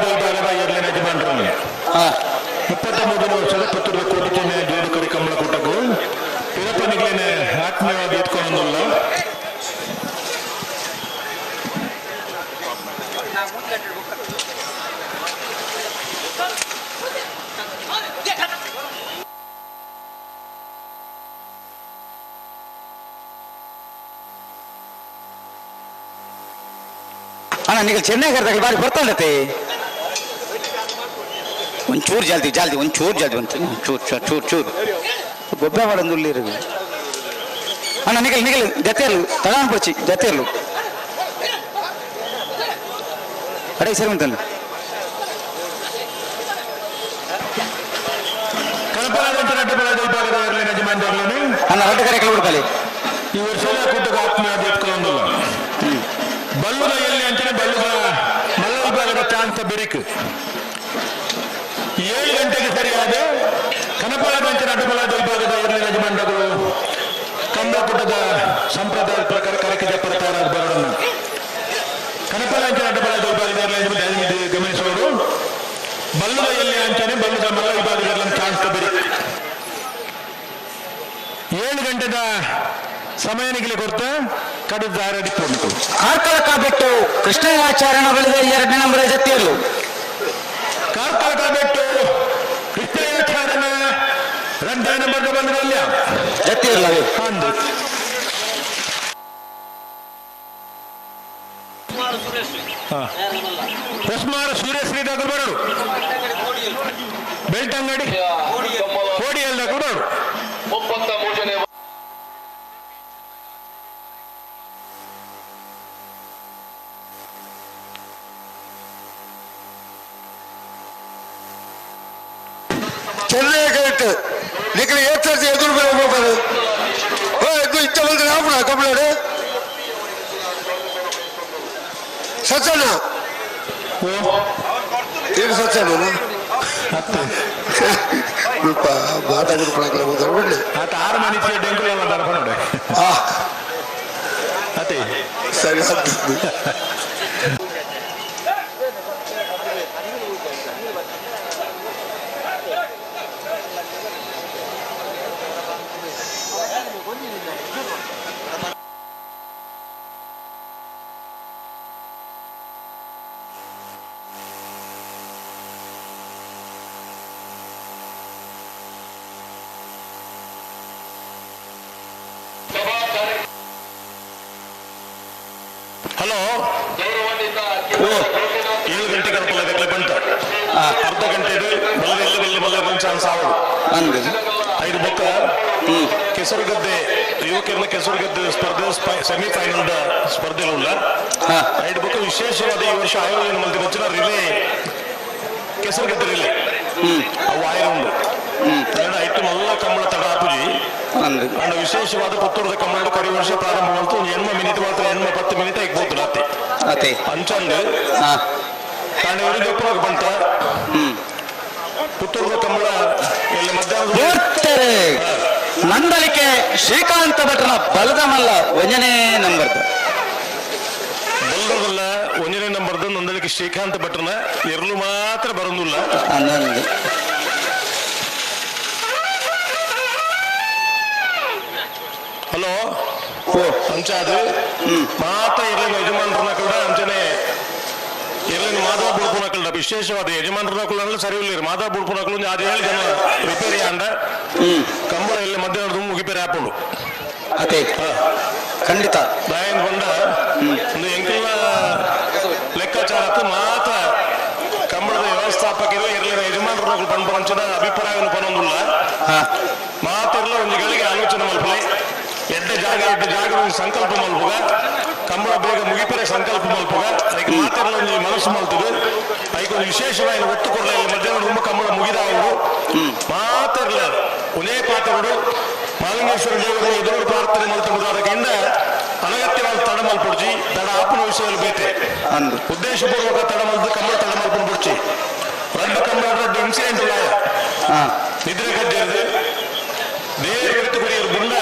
ವಿಭಾಗದ ಎರಡನೇ ಯಜಮಾನರು 33 ವರ್ಷದ ಪುತ್ತೂರು ಕೋಟಿ ಚೆನ್ನಯ್ಯ ಜೋಡುಕರಿ ಕಂಬಳ ಕೂಟಕ್ಕೂ ಪಿರಪನಿಗಳೇನೆ ಆತ್ಮೀಯವಾಗಿ ಎತ್ಕೊಂಡೊಂದುಲ್ಲ. ಅಣ್ಣ ನೀವು ಚೆನ್ನೈ ಕರೆದಾಗ ಬಾರಿ ಬರ್ತಾಂಡತೆ ಒಂಚೂರು ಜಲ್ದಿ ಜಲ್ದಿ ಒಂಚೂರು ಜಲ್ದಿ ಒಂದು ಚೂರು ಚೂರು ಚೂರು ಗೊಬ್ಬರ ಮಾಡೋದು ಉಳ್ಳಿರು. ಅಣ್ಣ ನಿಗಲ್ ನಿಗಲ್ ಜತೆಯಲ್ಲು ತಗಾನ್ ಪೋಚಿ ಜತೆಯಲ್ಲು ಅಡೇ ಸರಿ ಉಂಟಲ್ಲ. ಅಣ್ಣ ರಡ್ಡು ಕರೆ ಬಿಡ್ಕಲಿ. ಈ ವರ್ಷದ ಕೂಟಕ್ಕೆ ಆತ್ಮೀಯವಾಗಿ ಎತ್ಕೊಂಡೊಂದುಲ್ಲ. ಬಲ್ಲುದ ಎಲ್ಲಿ ಅಂತಾನೆ ಬಲ್ಲುದ ಮಲ್ಲ ವಿಭಾಗದ ಚಾನ್ಸ್ ಬೆರಿಕ್ 7 ಗಂಟೆಗೆ ಸರಿಯಾದ ಕನಪಲಾದಂಚಿನ ಅಡ್ಡಬಲಾದ ವಿಭಾಗದ ಎರಡನೇ ಯಜಮಾನರು ಕಂಬಳಕೂಟದ ಸಂಪ್ರದಾಯದ ಪ್ರಕಾರ ಕರಕೆ ಜಪ್ಪರ ತಯಾರಾದ ಬರೋಣ. ಕನಪಲಾಂಚನ ಅಡ್ಡಬಲಾದ ವಿಭಾಗದ ಎರಡನೇ ಯಜಮಾನ ಗಮನಿಸುವರು ಬಲ್ಲುದ ಎಲ್ಲಿ ಅಂಚನೆ ಬಲ್ಲುದ ಮಲ್ಲ ವಿಭಾಗದ ಚಾನ್ಸ್ ಬೆರಿಕ್ 7 ಗಂಟೆದ ಸಮಯ ನಿಗಲಿ ಕೊಡ್ತ ಕಡು ದಾರಡಿ ಪೂರ್ಣಿತು. ಕಾರ್ಕಳಕ ಬಿಟ್ಟು ಕೃಷ್ಣಯಾಚಾರ್ಯನ ಬೆಳೆದ 2ನೇ ನಂಬರ್ ಜೊತೆಯಲ್ಲೂ ಕಾರ್ಕಳಕ ಬಿಟ್ಟು ಕೃಷ್ಣಯಾಚಾರ್ಯನ 2ನೇ ನಂಬರ್ ಬಂದಿರಲ್ಲ ಜೊತೆಯಲ್ಲವೇ ಅಂದು ಹೊಸ್ಮಾರ ಸೂರ್ಯಶ್ರೀ ದಾಖಲು ಬರೋಡು ಬೆಳ್ತಂಗಡಿ ಕೋಡಿಯಲ್ಲಿ ದಾಖಲು ಬರೋಡು 33ನೇ ಚೆನ್ನೈ ಕರೆಕ್ಟ್ ನಿಖಿಲ್ ಏರ್ಸರ್ತಿ ಎದುರು ಹೋಗ್ಬೋದು. ಇದು ಇತ್ತ ಬಂದ್ರೆ ಆಪಣ ಕಂಪ್ಲೇಂಟ್ ಸತ್ಯಣ್ಣ ಏನು ಸತ್ಯಣ್ಣ ರೂಪ ಮಾತಾಡಿದ್ರು ಬಿಡ್ಲಿ ಆತ 6 ಮನಿಷ ಡೆಂಗುಲ ನೋಡಿ ಅತಿ ಸರಿ. ಹಲೋ 7 ಗಂಟೆ ಕಲ್ಪಲ್ಲ ಬಂತ ಅರ್ಧ ಗಂಟೆ ಬಲ್ಲ ಬಲ್ಲ ಬಲ್ಲ ಬಂದು ಚಾನ್ಸ್ ಆವದು ಐದು ಬೊಕ್ಕ ಕೆಸರುಗದ್ದೆ ಯುವಕರನ್ನ ಕೆಸರುಗದ್ದೆ ಸ್ಪರ್ಧೆ ಸೆಮಿಫೈನಲ್ ಸ್ಪರ್ಧೆ ಉಳ್ಳ ಐದು ಬೊಕ್ಕ ವಿಶೇಷವಾದ ಈ ವರ್ಷ ಆಯೋಜನೆ ಮಲ್ತಿನ ರಿಲೇ ಕೆಸರುಗದ್ದೆ ರಿಲೇ ಅವು ಆಯ್ರ ಉಂಡು ಐಟು ಮಲ್ಲ ಕಂಬಳ ತಡ ಆಪುಜಿ ಅಂಡ್ ವಿಶೇಷವಾದ ಪುತ್ತೂರದ ಕಂಬಳ ಕರಿ ವರ್ಷ ಪ್ರಾರಂಭ ಮಾಡ್ತು 80 ಮಿನಿಟ್ ಮಾತ್ರ 80 ಮಿನಿಟ್ ಐಕ್ ಅತ್ತೆ ಅತ್ತೆ ಅಂಚಂದು ತಾನು ಇವರು ಜಪ್ಪುನಾಗ ಬಂತ ಪುತ್ತೂರು ಕಂಬಳ ಎಲ್ಲ ಮಧ್ಯಾಹ್ನ ನಂದಲಿಕೆ ಶ್ರೀಕಾಂತ ಭಟ್ರನ ಬಲದ ಮಲ್ಲ ಒಂಜನೇ ನಂಬರ್ದ ಬಲ್ಲದಲ್ಲ ಒಂಜನೇ ನಂಬರ್ದ ನಂದಲಿಕೆ ಶ್ರೀಕಾಂತ ಭಟ್ರನ ಎರಲು ಮಾತ್ರ ಬರೋದಿಲ್ಲ. ಹಲೋ ಅಂಚ ಅದು ಮಾತ್ರ ಇರಲಿಲ್ಲ ಯಜಮಾನರನ್ನ ಕೂಡ ಅಂಚನೆ ಇರಲಿಲ್ಲ ಮಾಧವ ಬುಡ್ಪುನಕಲ್ಡ ವಿಶೇಷವಾದ ಯಜಮಾನರನ್ನ ಕೂಡ ಸರಿ ಇಲ್ಲ ಮಾಧವ ಬುಡ್ಪುನಕಲು ಅದು ಹೇಳಿ ಜನ ರಿಪೇರಿ ಅಂಡ ಕಂಬಳ ಇಲ್ಲಿ ಮಧ್ಯಾಹ್ನದ ಮುಗಿಪೇರಿ ಹಾಕೊಂಡು ಅದೇ ಖಂಡಿತ ದಾಯನ್ ಬಂಡ ಒಂದು ಎಂಕಲ್ನ ಲೆಕ್ಕಾಚಾರಕ್ಕೆ ಮಾತ್ರ ಕಂಬಳದ ವ್ಯವಸ್ಥಾಪಕರು ಇರಲಿಲ್ಲ ಯಜಮಾನರನ್ನ ಪಂಚನ ಅಭಿಪ್ರಾಯವನ್ನು ಪನೊಂದುಲ್ಲ ಮಾತಿರಲ್ಲ ಒಂದು ಗಳಿಗೆ ಆಲೋಚನೆ ಮಲ್ಪಲೆ ಎಡ್ಡ ಜಾಗ ಎಡ್ಡ ಜಾಗ ಒಂದು ಸಂಕಲ್ಪ ಮಲ್ಪುಗ ಕಂಬಳ ಬೇಗ ಮುಗಿಪರೆ ಸಂಕಲ್ಪ ಮಲ್ಪುಗ ಅದಕ್ಕೆ ಮಾತಿರಲ್ಲ ಒಂದು ಮನಸ್ಸು ಮಲ್ತದು ಅದಕ್ಕೆ ಒಂದು ವಿಶೇಷವಾಗಿ ಒತ್ತು ಕೊಡಲಿಲ್ಲ ಮಧ್ಯಾಹ್ನ ತುಂಬ ಕಂಬಳ ಮುಗಿದ ಅವರು ಮಾತಿರಲ್ಲ ಒಂದೇ ಪಾತ್ರಗಳು ಮಾಲಿಂಗೇಶ್ವರ ದೇವರ ಎದುರು ಪ್ರಾರ್ಥನೆ ಮಲ್ತುವುದಕ್ಕಿಂತ ಅನಗತ್ಯವಾದ ತಡ ಮಲ್ಪುಡ್ಚಿ ತಡ ಆಪನ ವಿಷಯದಲ್ಲಿ ಬೇತೆ ಉದ್ದೇಶಪೂರ್ವಕ ತಡ ಮಲ್ತು ಕಂಬಳ ತಡ ಮಲ್ಪುಡ್ ಬಿಡ್ಚಿ ರಡ್ಡು ಕಂಬಳ ರಡ್ಡು ಇನ್ಸಿಡೆಂಟ್ ನಿದ್ರೆ ಕಜ್ಜೇರಿದು ದೇವರು ಎತ್ತು ಗುಂಡ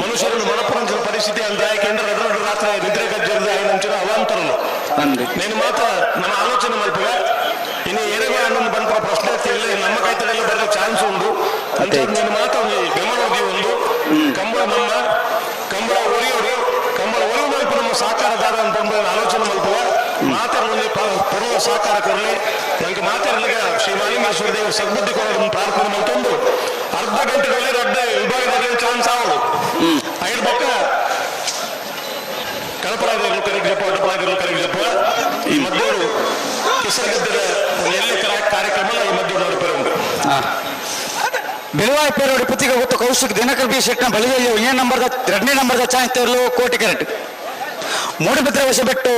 ಮನುಷ್ಯರನ್ನು ಮನಪುರಂಚನ ಪರಿಸ್ಥಿತಿ ಅಂತ ಯಾಕೆಂದ್ರೆ ರಡ್ಡು ರಡ್ಡು ರಾತ್ರಿ ನಿದ್ರೆ ಕಜ್ಜೇರಿದ ಐನಂಚಿನ ಅವಾಂತರನು నేను ಮಾತ್ರ ನಮ್ಮ ಆಲೋಚನೆ ಮಲ್ಪುಗ ಇನ್ನು ಏನೇ ಅನ್ನೊಂದು ಬಂದ ಪ್ರಶ್ನೆ ಇಲ್ಲ ನಮ್ಮ ಕೈ ತಡೆಯಲ್ಲ ಬರೋ ಚಾನ್ಸ್ ಉಂಟು ಅಂತ నేను ಮಾತ್ರ ಒಂದು ಗಮನ ಒಂದು ಕಂಬಳ ನಮ್ಮ ಕಂಬಳ ಒರಿಯೋರು ಕಂಬಳ ಒರಿವು ಮಲ್ಪ ನಮ್ಮ ಸಹಕಾರದಾರ ಅಂತ ಆಲೋಚನೆ ಮಲ್ಪುಗ ಮಾತಾಡಲಿ ಪೂರ್ವ ಸಹಕಾರ ಕೊಡಲಿ ನನಗೆ ಮಾತಾಡಲಿಕ್ಕೆ ಶ್ರೀ ಮಾಲಿಂಗೇಶ್ವರ ದೇವರು ಸದ್ಬುದ್ಧಿ ಕೊಡೋದನ್ನು ಪ್ರಾರ್ಥನೆ ಮಾಡ್ಕೊಂಡು ಅರ್ಧ ಗಂಟೆಗಳಲ್ಲಿ ರಡ್ಡ ವಿಭಾಗದಲ್ಲಿ ಚಾನ್ಸ್ ಆವಡು ಐದು ಬೊಕ್ಕ ಕಳಪರಾದಿರಲು ಕರೆಗೆ ಜಪ್ಪ ಅಡ್ಡಪರಾದಿರಲು ಕರೆಗೆ ಜಪ್ಪ ಈ ಮಧ್ಯರು ಕೆಸರುಗದ್ದದ ಎಲ್ಲಿ ಕಾರ್ಯಕ್ರಮ ಈ ಮಧ್ಯ ನೋಡಿಪೇರು ಉಂಟು. ಬಿಳುವಾಯಿ ಪೇರೋಡಿ ಪುತ್ತಿಗೆ ಗೊತ್ತು ಕೌಶಿಕ್ ದಿನಕರ್ ಬಿ ಶೆಟ್ನ ಬಳಿಯಲ್ಲಿ ಒಂದನೇ ನಂಬರ್ದ ಎರಡನೇ ನಂಬರ್ದ ಚಾನ್ಸ್ ತೇರಲು ಕೋಟಿ ಕರೆಕ್ಟ್ ಮೂಡುಬಿದ್ರೆ ಹೊಸಬೆಟ್ಟು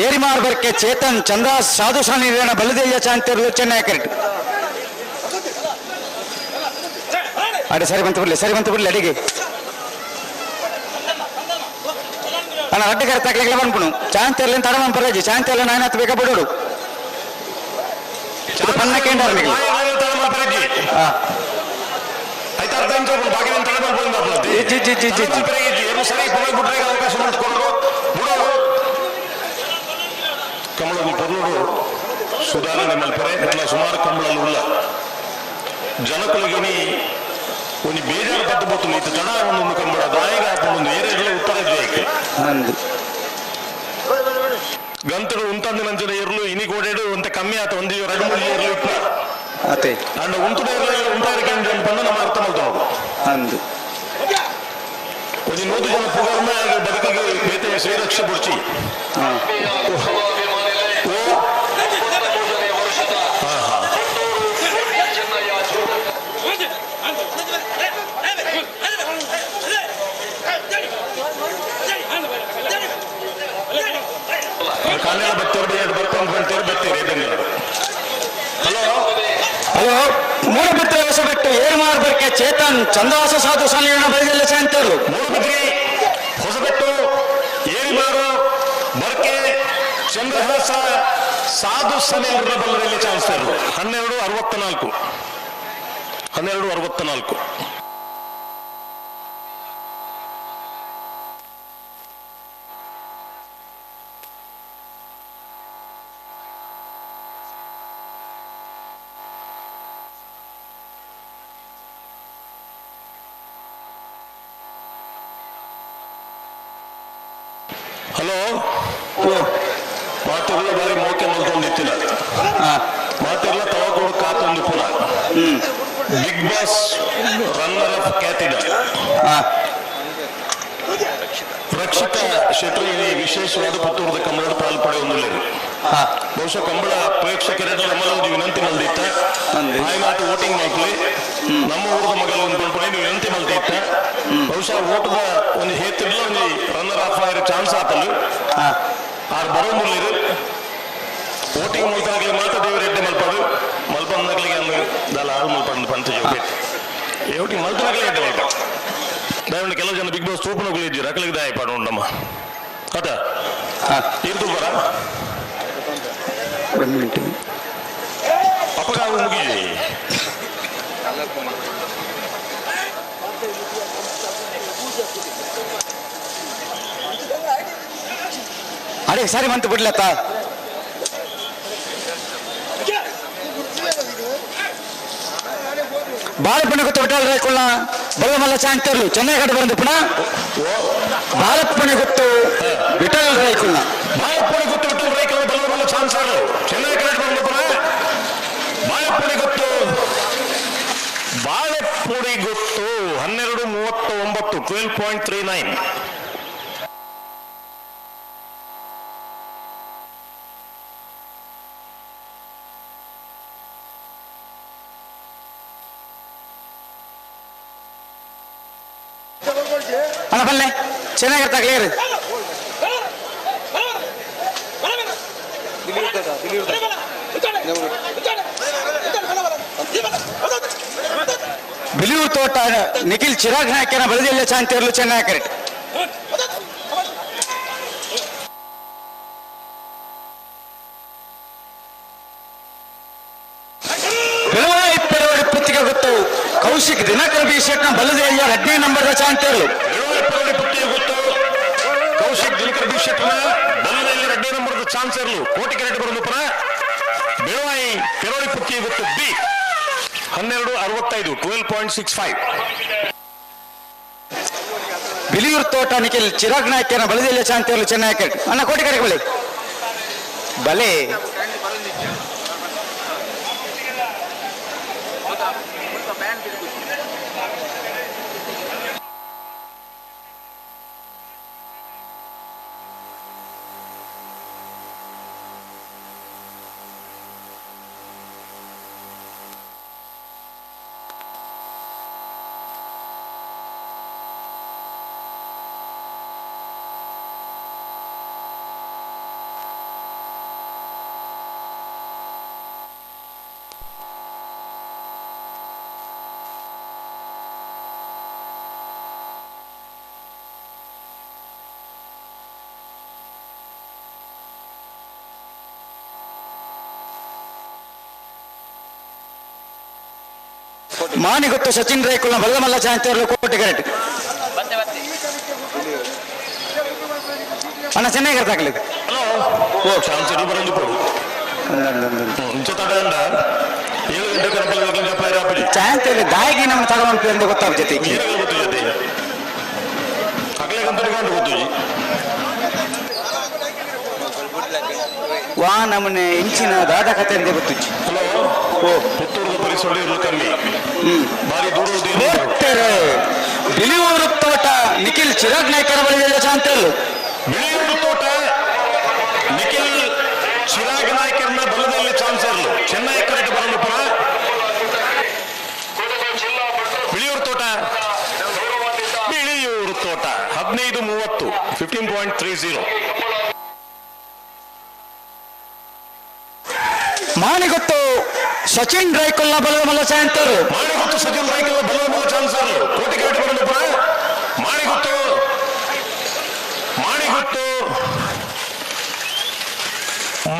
ಏರಿಮಾರ್ ಬರ್ಕೆ ಚೇತನ್ ಚಂದ್ರ ಸಾಧು ಸಾನಿ ಬಲಿದೇಯ ಚಾನ್ಸ್ ತೇರಲು ಚೆನ್ನೈ ಕರೆಕ್ಟ್ ಅಡೆ ಸರಿ ಬಂತು ಬಿಡ್ಲಿ ಸರಿ ಬಂತು ಬಿಡ್ಲಿ ಅಡಿಗೆ ಅಣ್ಣ ಅಡ್ಡ ಕರೆ ತಗ್ಲಿಕ್ಕೆ ಬಂದ್ಬಿಡು ಚಾನ್ಸ್ ತೇರ್ಲಿ ತಡ ಬಂದ್ಬರ್ರಾಜಿ ಚಾನ್ಸ್ ತೇರ್ಲಿ ನಾಯನ ಹತ್ತು ಬೇಕಾ ಬಿಡೋಡು ಪನ್ನ ಕೇಂದ್ರ ಅವಕಾಶ ಮಾಡಿಕೊಂಡು ಕಂಬಳದ ಪೊರ್ಲುಡು ಸುಧಾರಣೆ ಮಲ್ಪರೆ ನನ್ನ ಸುಮಾರು ಕಂಬಳಲ್ಲಿ ಉಳ್ಳ ಜನಕುಲಗಿನಿ ಒಂದು ಬೇಜಾರು ಪಟ್ಟು ಬತ್ತು ಇತ್ತು ತಡ ಒಂದೊಂದು ಕಂಬಳ ದಾಯಿಗ ಹಾಕೊಂಡು ಏರಿಯಾಗಳ ಉತ್ತರ ಜಯಕ್ಕೆ ಗಂತಡು ಉಂತಂದು ನಂಚಿನ ಇರ್ಲು ಇನಿ ಕೋಡೆಡು ಅಂತ ಕಮ್ಮಿ ಆತ ಒಂದು ಎರಡು ಮೂರು ಇರ್ಲು ಇಪ್ಪ ಅತೆ ಅಂಡ ಉಂಟು ಇರ್ಲು ಉಂಟಾರಿಕೆ ಬಂದು ನಮ್ಮ ಅರ್ಥ ಮಲ್ತೋದು ಅಂದು ಒಂದು ನೂರು ಜನ ಪುಗರ್ನ ಬದುಕಿಗೆ ಬೇತೆ ಶ್ರೀರಕ್ಷೆ ಬುಡ್ಚಿ ಕನ್ನಡ ಬತ್ತೇರು ಎರಡು ಬರ್ಕೊಂಡು ಬಂತೇರು ಬತ್ತೀರಿ ಬೆಂಗಳೂರು. ಹಲೋ ಹಲೋ ಮೂಡುಬಿದ್ರೆ ಹೊಸಬೆಟ್ಟು ಏರ್ಮಾರ್ ಬರ್ಕೆ ಚೇತನ್ ಚಂದ್ರವಾಸ ಸಾಧು ಸಾಲಿನ ಬಳಿಯಲ್ಲಿ ಸೇಂತರು ಮೂಡುಬಿದ್ರಿ ಹೊಸಬೆಟ್ಟು ಏರಿಮಾರು ಬರ್ಕೆ ಚಂದ್ರಹಾಸ ಸಾಧು ಸನೇಂದ್ರ ಬಲ್ಲರಲ್ಲಿ ಚಾನ್ಸ್ 12:64 12:64. ಹಲೋ ಮಾತುಗಳ ಬಾರಿ ಮೋಕೆ ಮಲ್ತೊಂದಿತ್ತಿಲ್ಲ ಮಾತೆಲ್ಲ ತವಕೋಡು ಕಾತೊಂದು ಪುನ ಬಿಗ್ ಬಾಸ್ ರನ್ನರ್ ಆಫ್ ಖ್ಯಾತಿದ ರಕ್ಷಿತಾ ಶೆಟ್ಟಿ ವಿಶೇಷವಾದ ಪುತ್ತೂರದ ಕಂಬಳದ ಪಾಲ್ ಪಡೆಯೊಂದಿಲ್ಲ. ಬಹುಶಃ ಕಂಬಳ ಪ್ರೇಕ್ಷಕರ ನಮ್ಮಲ್ಲಿ ಒಂದು ವಿನಂತಿ ಮಲ್ದಿತ್ತ ಆಯ್ನಾಟ ವೋಟಿಂಗ್ ಮಾಡ್ಕೊಳ್ಳಿ ನಮ್ಮ ಊರದ ಮಗಲ ಒಂದು ಪಂಪಣಿ ನೀವು ವಿನಂತಿ ಮಲ್ದಿತ್ತ ಬಹುಶಃ ಓಟದ ಒಂದು ಹೇತಿರ್ಲ ಒಂದು ರನ್ನರ್ ಆಫ್ ಆಗಿರೋ ಚಾನ್ಸ್ ಆತಲು ಆರು ಬರೋದಿಲ್ಲ. ವೋಟಿಂಗ್ ಮಲ್ತಾಗಲಿ ಮಾತ್ರ ದೇವರು ಎಡ್ಡೆ ಮಲ್ಪಾಡು ಮಲ್ಪಂದಾಗಲಿಗೆ ಅಂದ್ರೆ ದಲ್ಲ ಹಾಳು ಮಲ್ಪಂದು ಪಂಚ ಜೋಗಬೇಕು ವೋಟಿಂಗ್ ಮಲ್ತನಾಗಲಿ ಎಡ್ಡೆ ಮಲ್ಪ ದಯವಿಟ್ಟು ಕೆಲವು ಜನ ಬಿಗ್ ಬಾಸ್ ತೂಪನಗಳು ಇದ್ದೀರ ಅಕಲಿಗೆ ದಾಯ ಪಾಡು ಉಂಡಮ್ಮ ಅದ ಇರ್ದು ಬರ ಅಪಗ ಅವು ಮುಗಿಜಿ. ಅಡೆ ಸರಿ ಮಂತ್ ಬಿಡ್ಲತ್ತ. ಬಾಳಪ್ಪನ ಗೊತ್ತು ಬಿಟ್ಟಲ್ ರೈಕುಳ್ಳ ಬಲ್ಲಮಲ್ಲ ಚಾಂತರ್ಲು ಚೆನ್ನೈ ಕಡೆ ಬಂದು ಪುನಃ ಬಾಳಪ್ಪನ ಗೊತ್ತು ವಿಠಲ್ ರೈಕುಳ್ಳ. ಬಾಳಪ್ಪನ ಗೊತ್ತು ವಿಠಲ್ ರೈಕುಳ್ಳ ಬಲ್ಲಮಲ್ಲ ಚಾನ್ಸರ್ ಚೆನ್ನೈ ಕಡೆ ಬಂದು ಪುನಃ ಬಾಳಪ್ಪನ ಗೊತ್ತು ಬಾಳೆಪುಡಿ ಗೊತ್ತು 12:39 12.39. ಅಣ್ಣ ಬಲ್ಲೆ ಚೆನ್ನಾಗಿರ್ತಾ ಕ್ಲಿಯರ್. ಬಿಳಿಯೂರು ತೋಟ ನಿಖಿಲ್ ಚಿರಾಗ್ ನಾಯಕನ ಬಲದೆಲ್ಲ ಚಾಂತಿಯರ್ಲು ಚೆನ್ನಾಗಿ ಕರೆಕ್ಟ್. ಪುತ್ತಿಗೆ ಗೊತ್ತು ಕೌಶಿಕ್ ದಿನಕರ್ ಬಿ ಶೆಟ್ನ ಬಲದೆಲ್ಲ 15 ನಂಬರ್ ಚಾಂತಿಯರ್ಲು. ಕೌಶಿಕ್ ದಿನಕರ್ ಬಿ ಶೆಟ್ನ ಬಲದಲ್ಲಿ 2 ನಂಬರ್ ಚಾನ್ಸರ್ಲು ಕೋಟಿ ಕೆರೆಟ್ ಬರಲು ಪುನಃ ಬೆಳವಾಯಿ ಪೆರೋಳಿ ಪುತ್ತಿಗೆ ಗೊತ್ತು ಬಿ 12:65 12.65. ಬಿಳಿಯೂರು ತೋಟ ನಿಖಿಲ್ ಚಿರಾಗ್ ನಾಯಕನ ಬಲದೆಲ್ಲ ಚಾಂತಿಯರ್ಲು ಚೆನ್ನಾಗಿ ಕರೆಕ್ಟ್. ಅಣ್ಣ ಕೋಟಿ ಕರೆಕ್ಟ್ ಬಲಿ ಬಲೆ. ಮಾನಿಗೊತ್ತು ಸಚಿನ್ ರೈಕುಲ್ನ ಬಲ್ಲಮಲ್ಲ ಚಾಂತಿಯರ್ಲು ಕೋಟಿ ಕರೆಕ್ಟ್. ಅಣ್ಣ ಚೆನ್ನಾಗಿ ಅರ್ಥ ಹಲೋ ಓ ಚಾನ್ಸರ್ ಬರಂದು ಕೊಡು 7 ಗಂಟೆ ಕರಪಲ್ಲಿ ಚಾಂತಿಯಲ್ಲಿ ದಾಯಿಗೆ ನಮ್ಮ ತಗೊಂಡು ಅಂತ ಗೊತ್ತಾಗ್ತೈತಿ. ವಾ ನಮ್ಮನೆ ಇಂಚಿನ ದಾದ ಕತೆ ಅಂತ ಗೊತ್ತು. ಹಲೋ ಓ ಪುತ್ತೂರು ಪರಿಸರ ಕಮ್ಮಿ ಭಾರಿ ದೂರ ಬಿಳಿಯೂರು ತೋಟ ನಿಖಿಲ್ ಚಿರಾಗ್ ನಾಯ್ಕರ ಬಳಿ ಚಾಂತಲ್ಲು. ಬಿಳಿಯೂರು ತೋಟ ನಿಖಿಲ್ ಚಿರಾಗ್ ನಾಯ್ಕರ್ನ ಬಲದಲ್ಲಿ ಚಾನ್ಸರ್ಲು ಚೆನ್ನೈ ಕರೆಕ್ಟ್ ಬರಲು ಪುನಃ ಬಿಳಿಯೂರು ತೋಟ ಬಿಳಿಯೂರು ತೋಟ 15:30 15.30. ಮಾನಿಗೊತ್ತು ಸಚಿನ್ ರೈಕುಲ್ನ ಬಲದ ಚಾನ್ಸರ್. ಮಾಣಿಗುತ್ತು ಸಚಿನ್ ರೈಕುಲ್ನ ಬಲದ ಚಾನ್ಸರ್ ಕೋಟಿ ಕರೆಕ್ಟ್ ಬರಲು ಪುನಃ ಮಾಣಿಗುತ್ತು ಮಾಣಿಗುತ್ತು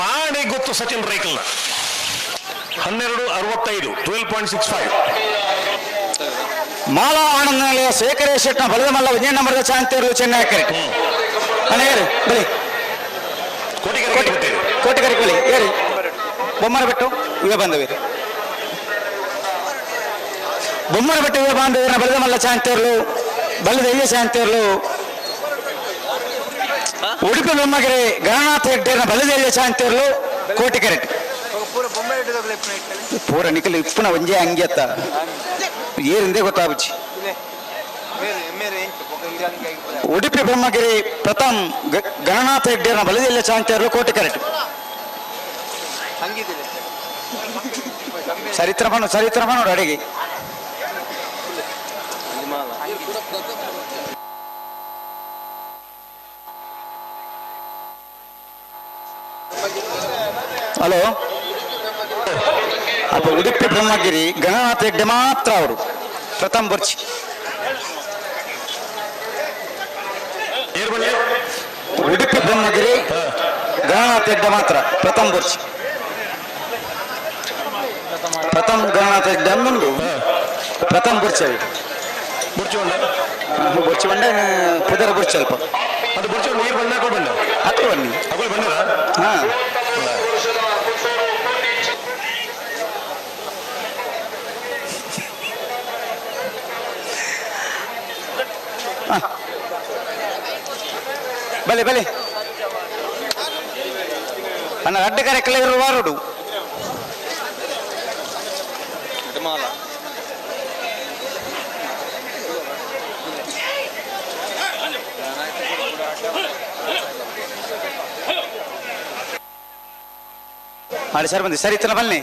ಮಾಣಿಗುತ್ತು ಸಚಿನ್ ರೈಕಲ್ನ 12:65 12.65. ಮಾಲಾ ಆನಂದ ಶೇಖರ ಶೆಟ್ನ ಬಲದ ಮಲ್ಲ ವಿಜಯ ನಂಬರ್ ಚಾಂತಿಯರ್ಲು ಚೆನ್ನೈ ಕರೆಕ್ಟ್. ಅಣ್ಣ ಏರಿ ಬಲಿ ಕೋಟಿ ಕರೆಕ್ಟ್ ಬಲಿ ಏರಿ ಬೊಮ್ಮರ ಬೆಟ್ಟು ಇವೇ ಬಂದವೇರಿ ಬೊಮ್ಮರ ಬೆಟ್ಟು ಇವೇ ಬಾಂಧವೀರನ ಬಲದ ಮಲ್ಲ ಚಾಂತಿಯರ್ಲು ಬಲದ ಎಯ್ಯ ಚಾಂತಿಯರ್ಲು ಉಡುಪಿ ಬೊಮ್ಮಗೆರೆ ಗಣನಾಥ ಹೆಗ್ಡೇರ್ನ ಬಲದ ಎಯ್ಯ ಚಾಂತಿಯರ್ಲು ಕೋಟಿ ಕರೆಕ್ಟ್. ಪೂರ ನಿಖಲ್ ಇಪ್ಪುನ ಒಂಜೇ ಅಂಗಿ ಅತ್ತ ಏರಿಂದೇ ಗೊತ್ತಾಗುಚ್ಚಿ. ಉಡುಪಿ ಬ್ರಹ್ಮಗಿರಿ ಪ್ರಥಮ್ ಗಣನಾಥ ಹೆಗ್ಡೇರ್ನ ಬಲದೆಲ್ಲ ಚಾಂತಿಯರ್ಲು ಕೋಟಿ ಕರೆಕ್ಟ್. ಸರಿತ್ರಮನು ಸರಿತ್ರಮನು ಅಡಿಗೆ ಹಲೋ ಅಪ್ಪ ಉಡುಪಿ ಬ್ರಹ್ಮಗಿರಿ ಗಣನಾಥ ಹೆಗ್ಡೆ ಮಾತ್ರ ಅವರು ಪ್ರಥಮ್ ಬರ್ಚಿ. ಉಡುಪಿ ಬ್ರಹ್ಮಗಿರಿ ಗಣನಾಥ ಹೆಗ್ಡೆ ಮಾತ್ರ ಪ್ರಥಮ್ ಬರ್ಚಿ. ಪ್ರಥಮ ಗಣನಾಥ ಹೆಗ್ಡೆ ಪ್ರಥಮ ಬುರ್ಚವಿ ಬುರ್ಚಿ ಬುರ್ಚಿ ಬಂಡೆ ಪುದರ ಬುರ್ಚಿ ಅಲ್ಪ ಅದು ಬುರ್ಚಿ ನೀರು ಬಂದ ಬಂಡ ಹತ್ರ ಬನ್ನಿ ಅಗಳು ಬಂಡರ ಹಾ ಬಲೆ ಬಲೆ ಅಣ್ಣ ಅಡ್ಡ ಕರೆ ಕೆಳಗಿರುವ ವಾರೋಡು ಮಾಡಿ ಸರ್ ಬಂದಿ ಸರಿ ಇತ್ತಲ್ಲ ಬನ್ನಿ.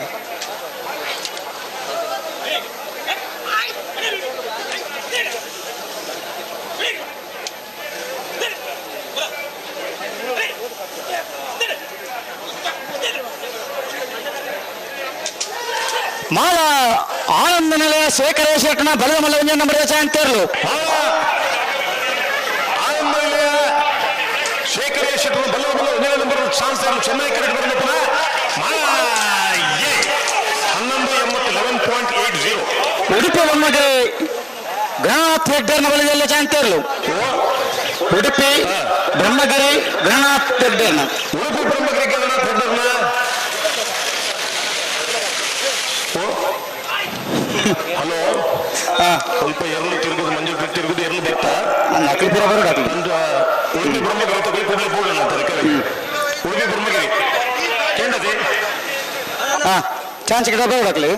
ಮಾಲ ಆನಂದ ನೆಲೆಯ ಶೇಖರ ಶೆಟ್ಟನ ಬಲದ ಮಲ್ಲ ಒಂಜಿ ನಂಬರ್ ಚಾಂತೇರ್ಲು. ಆನಂದ ನಿಲಯ ಶೇಖರ ಶೆಟ್ಟನ ಬಲದ ಮಲ್ಲ ಒಂದೇ ನಂಬರ್ ಚಾನ್ಸ್ ಚೆನ್ನೈ ಕರೆಕ್ಟ್ ಬಂದಪ್ಪನ ಮಾಲ ಎ 11.80 11.80. ಉಡುಪಿ ಬೊಮ್ಮಗಿರಿ ಗಣನಾಥ್ ಹೆಗ್ಡರ್ನ ಬಲದಲ್ಲಿ ಚಾಂತೇರ್ಲು. ಉಡುಪಿ ಬ್ರಹ್ಮಗಿರಿ ಗಣನಾಥ್ ಹೆಗ್ಡರ್ನ ಉಡುಪಿ ಬ್ರಹ್ಮಗಿರಿ ಗಣನಾಥ್ ಹೆಗ್ಡರ್ನ. ಹಲೋ, ಸ್ವಲ್ಪ ಎರಳು ತಿರುಗುದು ಮಂಜು ತಿರುಗುದು ಎರಳು ಬೆತ್ತ ನಕಲಿಪುರ ಬರೋದು ಒಂದು ಉಡುಪಿ ಬ್ರಹ್ಮಗಿರಿ ತಗೊಳ್ಳಿ ಕೂಡಲೇ ಹೋಗಲ್ಲ ಅಂತಾರೆ. ಉಡುಪಿ ಬ್ರಹ್ಮಗಿರಿ ಕೇಂದ್ರತೆ ಹಾ ಚಾನ್ಸ್ ಗಿಡ ಬರೋದು.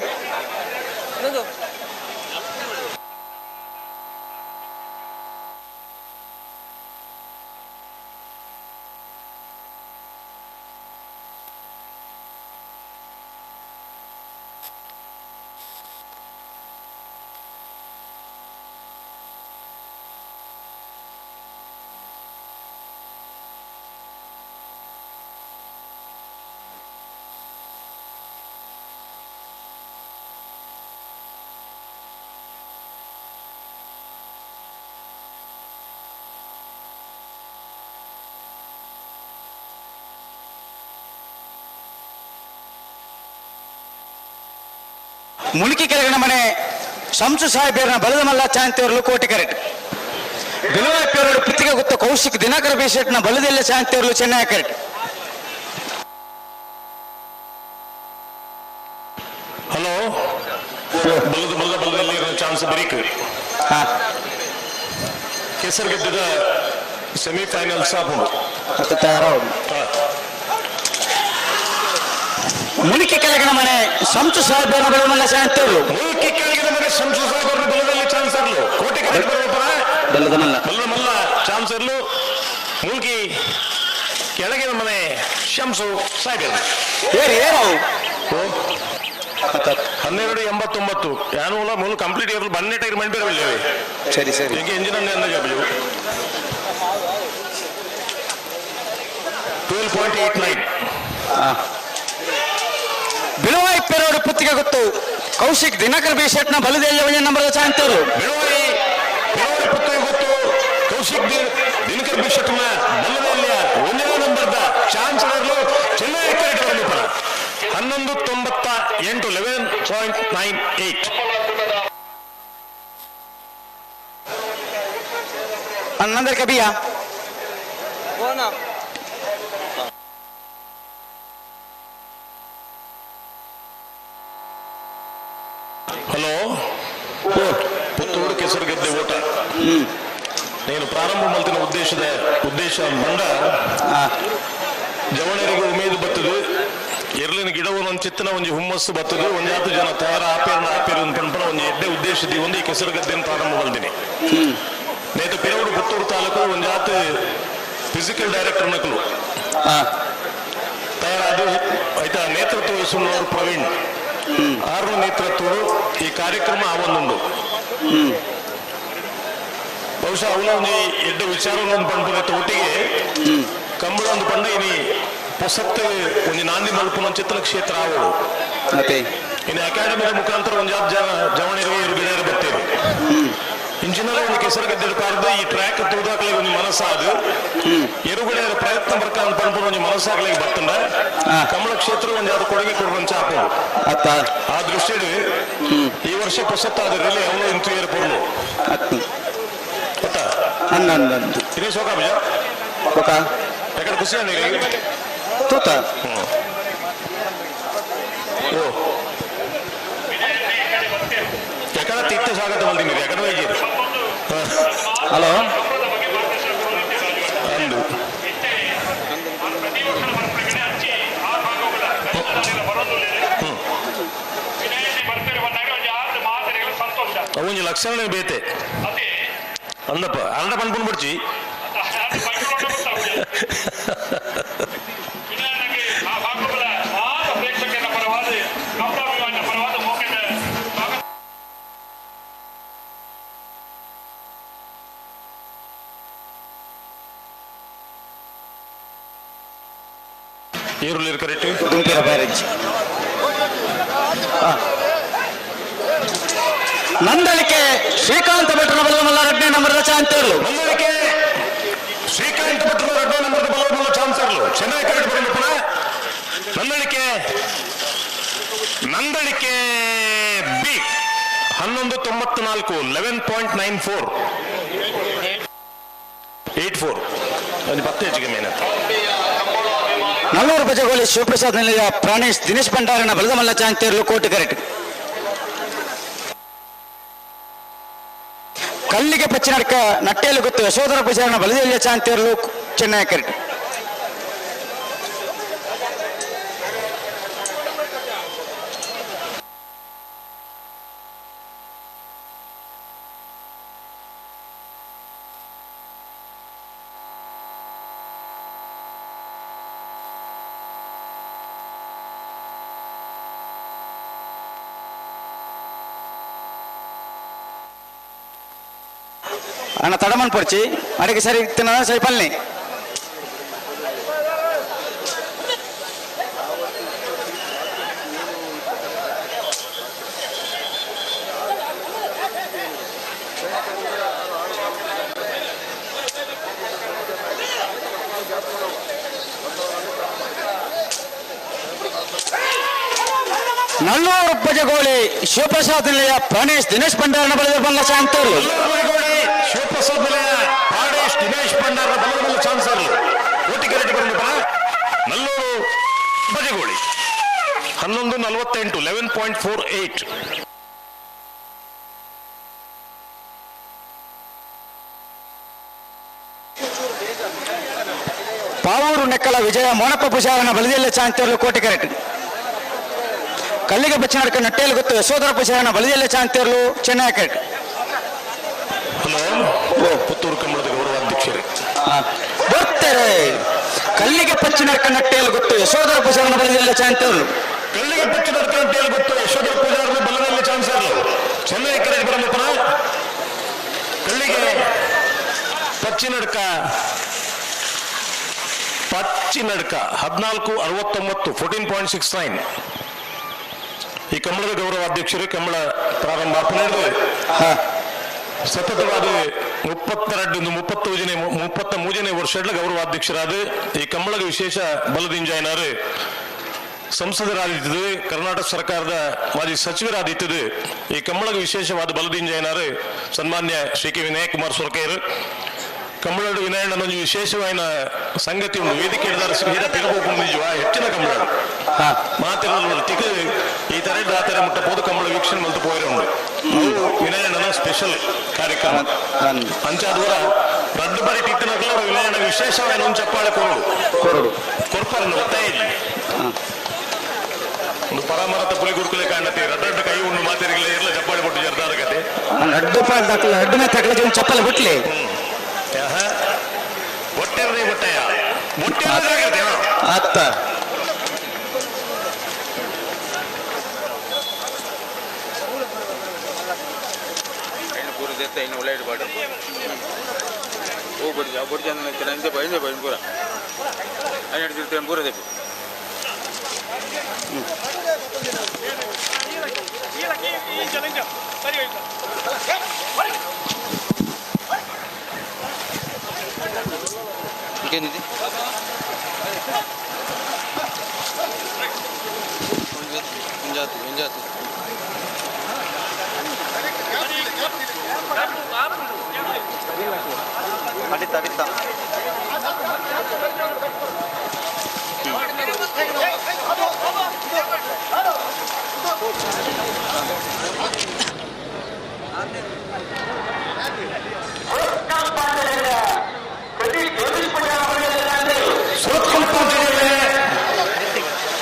ಮುಳುಕಿ ಕೆಳಗಿನ ಮನೆ ಶಂಸು ಸಾಹೇಬೇರ್ನ ಬಲದ ಮಲ್ಲ ಚಾಂತಿಯವರು ಕೋಟಿ ಕರೆಟ್ ಬಿಲುವಾಪೇರೋಡು ಪುತ್ತಿಗೆ ಗುತ್ತ ಕೌಶಿಕ್ ದಿನಕರ ಬೇಶೆಟ್ನ ಬಲದೆಲ್ಲ ಚಾಂತಿಯವರು ಚೆನ್ನೈ ಕರೆಟ್. ಹಲೋ, ಬಲದ ಬಲದ ಬಲದಲ್ಲಿ ಚಾನ್ಸ್ ಬರೀಕ್ ಕೆಸರುಗಡ್ಡದ ಸೆಮಿಫೈನಲ್ ಸಾಪುಂಡು. ಮುಳುಕಿ ಕೆಳಗಿನ ಮನೆ ಶಂಸು ಸಾಹೇಬೇರ್ನ ಬಲದ ಮಲ್ಲ ಚಾಂತಿಯವರು ಮುಳುಕಿ ಕೆಳಗಿನ ಮನೆ ಶಂಸು ಸಾಹೇಬರ ಬಲದಲ್ಲಿ ಚಾನ್ಸ್ ಇರಲು ಕೋಟಿ ಕರೆಕ್ಟ್ ಬರಬೇಕಪ್ಪ. ಬಲದ ಮಲ್ಲ ಬಲದ ಮಲ್ಲ ಚಾನ್ಸ್ ಇರಲು ಮುಳುಕಿ ಕೆಳಗಿನ ಮನೆ ಶಂಸು ಸಾಹೇಬರು. ಏರು ಏರು 12.89 ಯಾನೂಲ ಮೂಲ ಕಂಪ್ಲೀಟ್ ಇರಲು ಬನ್ನೆ ಟೈರ್ ಮಂಡಿ ಬೇರೆ. ಸರಿ ಸರಿ. ಈಗ ಇಂಜಿನ್ ಅಂದ 12.89. ಬಿಳುವಾಯಿ ಪೆರೋಡು ಪುತ್ತಿಗೆ ಗೊತ್ತು ಕೌಶಿಕ್ ದಿನಕರ್ ಬಿ ಶೆಟ್ನ ಬಲದೆಲ್ಲ ಒಂಜಿ ನಂಬರ್ ಚಾಂತೇರು. ಬಿಳುವಾಯಿ ಬಿಳುವಾಯಿ ಪುತ್ತಿಗೆ ಗೊತ್ತು ಕೌಶಿಕ್ ದಿನಕರ್ ಬಿ ಶೆಟ್ನ ಬಲದೆಲ್ಲ ಒಂದನೇ ನಂಬರ್ದ ಚಾನ್ಸ್ ಇರಲು ಚೆನ್ನೈ ಕರೆಕ್ಟ್ ಬರಲಿಪ್ಪನ 11.98 11.98. ಅನ್ನಂದರ್ ಕಬಿಯಾ. ಹಲೋ, ಪುತ್ತೂರು ಕೆಸರುಗದ್ದೆ ಓಟ నేను ಪ್ರಾರಂಭ ಮಲ್ತಿನ ಉದ್ದೇಶ ಬಂಡ ಜವಣರಿಗೆ ಉಮೇದು ಬತ್ತದು ಎರ್ಲಿನ ಗಿಡವು ಒಂದು ಚಿತ್ತನ ಒಂಜಿ ಹುಮ್ಮಸ್ಸು ಬತ್ತದು ಒಂಜಾತು ಜನ ತಯಾರ ಆಪೇರನ ಆಪೇರ ಪನ್ಪನ ಒಂಜಿ ಎಡ್ಡೆ ಉದ್ದೇಶ ಒಂದು ಈ ಕೆಸರುಗದ್ದೆಯನ್ನು ಪ್ರಾರಂಭ ಮಲ್ದಿನಿ. ನೇತು ಪಿರವಡು ಪುತ್ತೂರು ತಾಲೂಕು ಒಂಜಾತು ಫಿಸಿಕಲ್ ಡೈರೆಕ್ಟರ್ ನಕಲು ತಯಾರಾದ ಆಯ್ತಾ ನೇತೃತ್ವ ವಹಿಸುವವರು ಪ್ರವೀಣ್ ಆರು ನೇತೃತ್ವ ಈ ಕಾರ್ಯಕ್ರಮ ಆವೊಂದುಂಡು. ಬಹುಶಃ ಅವನ ಒಂಜಿ ಎಡ್ಡೆ ವಿಚಾರ ಒಂದು ಪಂಪುನ ಒಟ್ಟಿಗೆ ಕಂಬಳ ಒಂದು ಪಂಡ ಇನಿ ಪೊಸತ್ತು ಒಂಜಿ ನಾಂದಿ ಮಲ್ಪುನ ಚಿತ್ತನ ಕ್ಷೇತ್ರ ಆವೋಡು. ಇನ್ನು ಅಕಾಡೆಮಿದ ಮುಖಾಂತರ ಒಂಜಾತ್ ಜನ ಜವಣಿಗೆ ಇರು ಗಿಡರು ಬತ್ತೇರು. ಇಂಚಿನ ಎಂಚಿನಲ್ಲ ಒಂದು ಕೆಸರು ಗದ್ದೆ ಪಾರ್ದು ಈ ಟ್ರ್ಯಾಕ್ ತೂದಾಕ್ಲೆ ಒಂದು ಮನಸ್ಸಾದು ಎರುಗಡೆ ಪ್ರಯತ್ನ ಬರ್ಕ ಪನ್ಪುನ ಒಂಜಿ ಮನಸ್ಸಾಗ್ಲಿಗೆ ಬತ್ತಂಡ ಕಮಲ ಕ್ಷೇತ್ರ ಒಂದು ಯಾವ್ದು ಕೊಡುಗೆ ಕೊಡುವಂಚ ಆಪುಂಡು. ಆ ದೃಷ್ಟಿಡ್ ಈ ವರ್ಷ ಪೊಸತ್ತಾದ ರಿಲೇ ಅವನು ಇಂತು ಏರ್ ಪೊರ್ಲು. ಇದೇ ಶೋಕ ಬಿಜ ಬೊಕ ಯಾಕಡೆ ಖುಷಿ ಅಂడి ತೂತ. ಓ ಎಕಡ ತಿತ್ತ ಸ್ವಾಗತ ಮಲ್ದಿನಿ ಎಕಡ ವೈದ್ಯರು. ಹಲೋ. ಅಂದು ಒಂಜಿ ಲಕ್ಷಣ ಬೇತೆ ಅಂದಪ್ಪ ಅಂಡ ಪನ್ಪುನ್ ಬಿಡ್ಚಿ. ಈರುಳ್ಳಿ ಕರೆಕ್ಟ್ ದುಂಪಿರ ಬ್ಯಾರೇಜ್ ನಂದಳಿಕೆ ಶ್ರೀಕಾಂತ ಭಟ್ರ ಬಲಮಲ್ಲ ಎರಡನೇ ನಂಬರ್ದ ಚಾನ್ಸರ್ಲು. ನಂದಳಿಕೆ ಶ್ರೀಕಾಂತ ಭಟ್ರ ಎರಡನೇ ನಂಬರ್ದ ಬಲಮಲ್ಲ ಚಾನ್ಸರ್ಲು. ಚೆನ್ನಾಗಿ ಕರೆಕ್ಟ್ ಬರೋಣ ಪುನಃ. ನಂದಳಿಕೆ ನಂದಳಿಕೆ ಬಿ 11.94 11.94 84 ಒಂದು ಪತ್ತೆ ಹೆಚ್ಚಿಗೆ ಮೇನ. ನಲ್ಲೂರು ಬಜಗೋಲಿ ಶಿವಪ್ರಸಾದ್ ನಿಲಯ ಪ್ರಾಣೇಶ್ ದಿನೇಶ್ ಭಂಡಾರನ ಬಲದಮಲ್ಲ ಚಾಂತೇರ್ಲು ಕೋಟೆ ಕರೆಕ್ಟ್. ಕಲ್ಲಿಗೆ ಪಚ್ಚಿನಡ್ಕ ನಟ್ಟೇಲು ಗೊತ್ತು ಯಶೋಧರ ಪೂಜಾರನ ಬಲದೆಲ್ಲ ಚಾಂತೇರ್ಲು ಚೆನ್ನೈ ಕರೆಕ್ಟ್. ಅಣ್ಣ ತಡಮನ್ ಪೊಡ್ಚಿ ಅಡಿಗೆ ಸರಿ ತಿನ್ನ ಸರಿ ಪಲ್ನಿ. ನಲ್ಲೂರು ಬಜಗೋಳಿ ಶಿವಪ್ರಸಾದ್ ನಿಲಯ ಪ್ರಾಣೇಶ್ ದಿನೇಶ್ ಭಂಡಾರನ ಬಲದ ಬಲ್ಲ ಶಾಂತರು. ಶಿವಪ್ರಸಾದ್ ನಿಲಯ ಪ್ರಾಣೇಶ್ ದಿನೇಶ್ ಭಂಡಾರನ ಬಲದ ಬಲ್ಲ ಚಾನ್ಸರ್ಲು ಕೋಟಿ ಕರೆಕ್ಟ್ ಬಂದಪ್ಪ. ನಲ್ಲೂರು ಬಜಗೋಳಿ 11.48 11.48. ಪಾವೂರು ನೆಕ್ಕಲ ವಿಜಯ ಮೋನಪ್ಪ ಪೂಜಾರನ ಬಲದೆಲ್ಲ ಚಾಂತೇರ್ಲು ಕೋಟಿ ಕರೆಕ್ಟ್. ಕಲ್ಲಿಗೆ ಬಚ್ಚಿನಡ್ಕ ನಟ್ಟೇಲು ಗೊತ್ತು ಯಶೋಧರ ಪೂಜಾರನ ಬಲದೆಲ್ಲ ಚಾಂತೇರ್ಲು ಚೆನ್ನೈ ಕರೆಕ್ಟ್. ಹಲೋ ಪುತ್ತೂರು ಕಂಬಳದ ಗೌರವಾಧ್ಯಕ್ಷರೇ ಬರ್ತಾರೆ. ಕಲ್ಲಿಗೆ ಪಚ್ಚಿನಡ್ಕ ನಟ್ಟೇಲು ಗೊತ್ತು ಯಶೋಧರ ಪೂಜಾರನ ಬಲದೆಲ್ಲ ಚಾಂತೇರ್ಲು. ಕಲ್ಲಿಗೆ ಪಚ್ಚಿನಡ್ಕ ನಟ್ಟೇಲು ಗೊತ್ತು ಯಶೋಧರ ಪೂಜಾರನ ಬಲದಲ್ಲಿ ಚಾನ್ಸರ್ಲು ಚೆನ್ನೈ ಕರೆಕ್ಟ್ ಬರಲಪ್ಪನ. ಕಲ್ಲಿಗೆ ಪಚ್ಚಿನಡ್ಕ ಪಚ್ಚಿನಡ್ಕ 14.69 14.69. ಈ ಕಂಬಳದ ಗೌರವಾಧ್ಯಕ್ಷರು ಕಂಬಳ ಪ್ರಾರಂಭ ಸತತವಾದ 32 33ನೇ ವರ್ಷದ ಗೌರವಾಧ್ಯಕ್ಷರಾದ ಈ ಕಂಬಳದ ವಿಶೇಷ ಬಲದಿಂಜಾಯನರು ಸಂಸದರಾದಿತ್ತದು, ಕರ್ನಾಟಕ ಸರ್ಕಾರದ ಮಾಜಿ ಸಚಿವರಾದಿತ್ತದು. ಈ ಕಂಬಳದ ವಿಶೇಷವಾದ ಬಲದಿಂಜಾಯನರು ಸನ್ಮಾನ್ಯ ಶ್ರೀ ಕೆ ವಿನಯಕುಮಾರ್ ಸೊರಕೆಯರು. ಕಂಬಳಡು ವಿನಯಣ್ಣನೊಂದು ವಿಶೇಷವಾದ ಸಂಗತಿ ಉಂಟು. ವೇದಿಕೆ ತಿರುಗೋಕು ನಿಜವ ಹೆಚ್ಚಿನ ಕಂಬಳಡು ಮಾತಿನ ತಿಕ್ಕು ಈ ತರ ಆ ತರ ಮುಟ್ಟ ಪೋದು ಕಂಬಳ ವೀಕ್ಷಣೆ ಮಲ್ತು ಪೋಯರೆ ಉಂಡು. ವಿನಯಣ್ಣನ ಸ್ಪೆಷಲ್ ಕಾರ್ಯಕ್ರಮ ಅಂಚಾದವರ ರಡ್ಡು ಬರಿ ಟಿತ್ತನಕಲ ವಿನಯಣ್ಣ ವಿಶೇಷವಾದ ಒಂದು ಚಪ್ಪಾಳೆ ಕೊರಡು ಕೊರಡು ಕೊರ್ಪರನ್ನು ಒತ್ತಾಯ ಒಂದು ಪರಮರತ ಪುಲಿ ಗುರುಕುಲೆ ಕಾಣತಿ ರಡ್ಡು ಕೈ ಉಂಡು ಮಾತಿರಿಗಲ ಇರ್ಲ ಚಪ್ಪಾಳೆ ಕೊಟ್ಟು ಜರ್ದಾರ ಕತೆ ರಡ್ಡು ಪಾಲ್ ರಡ್ಡು ಮೇ ತಕಲ ಜೀವನ ಚಪ್ಪಲೆ ಬಿಟ್ಲಿ ಒಟ್ಟೆರೇ ಒಟ್ಟೆಯ ಒಟ್ಟೆ ಅತ್ತ ಕೇನಿದೆ ಒಂಜಾತು ಒಂಜಾತು ಅಡಿತ ಅಡಿತ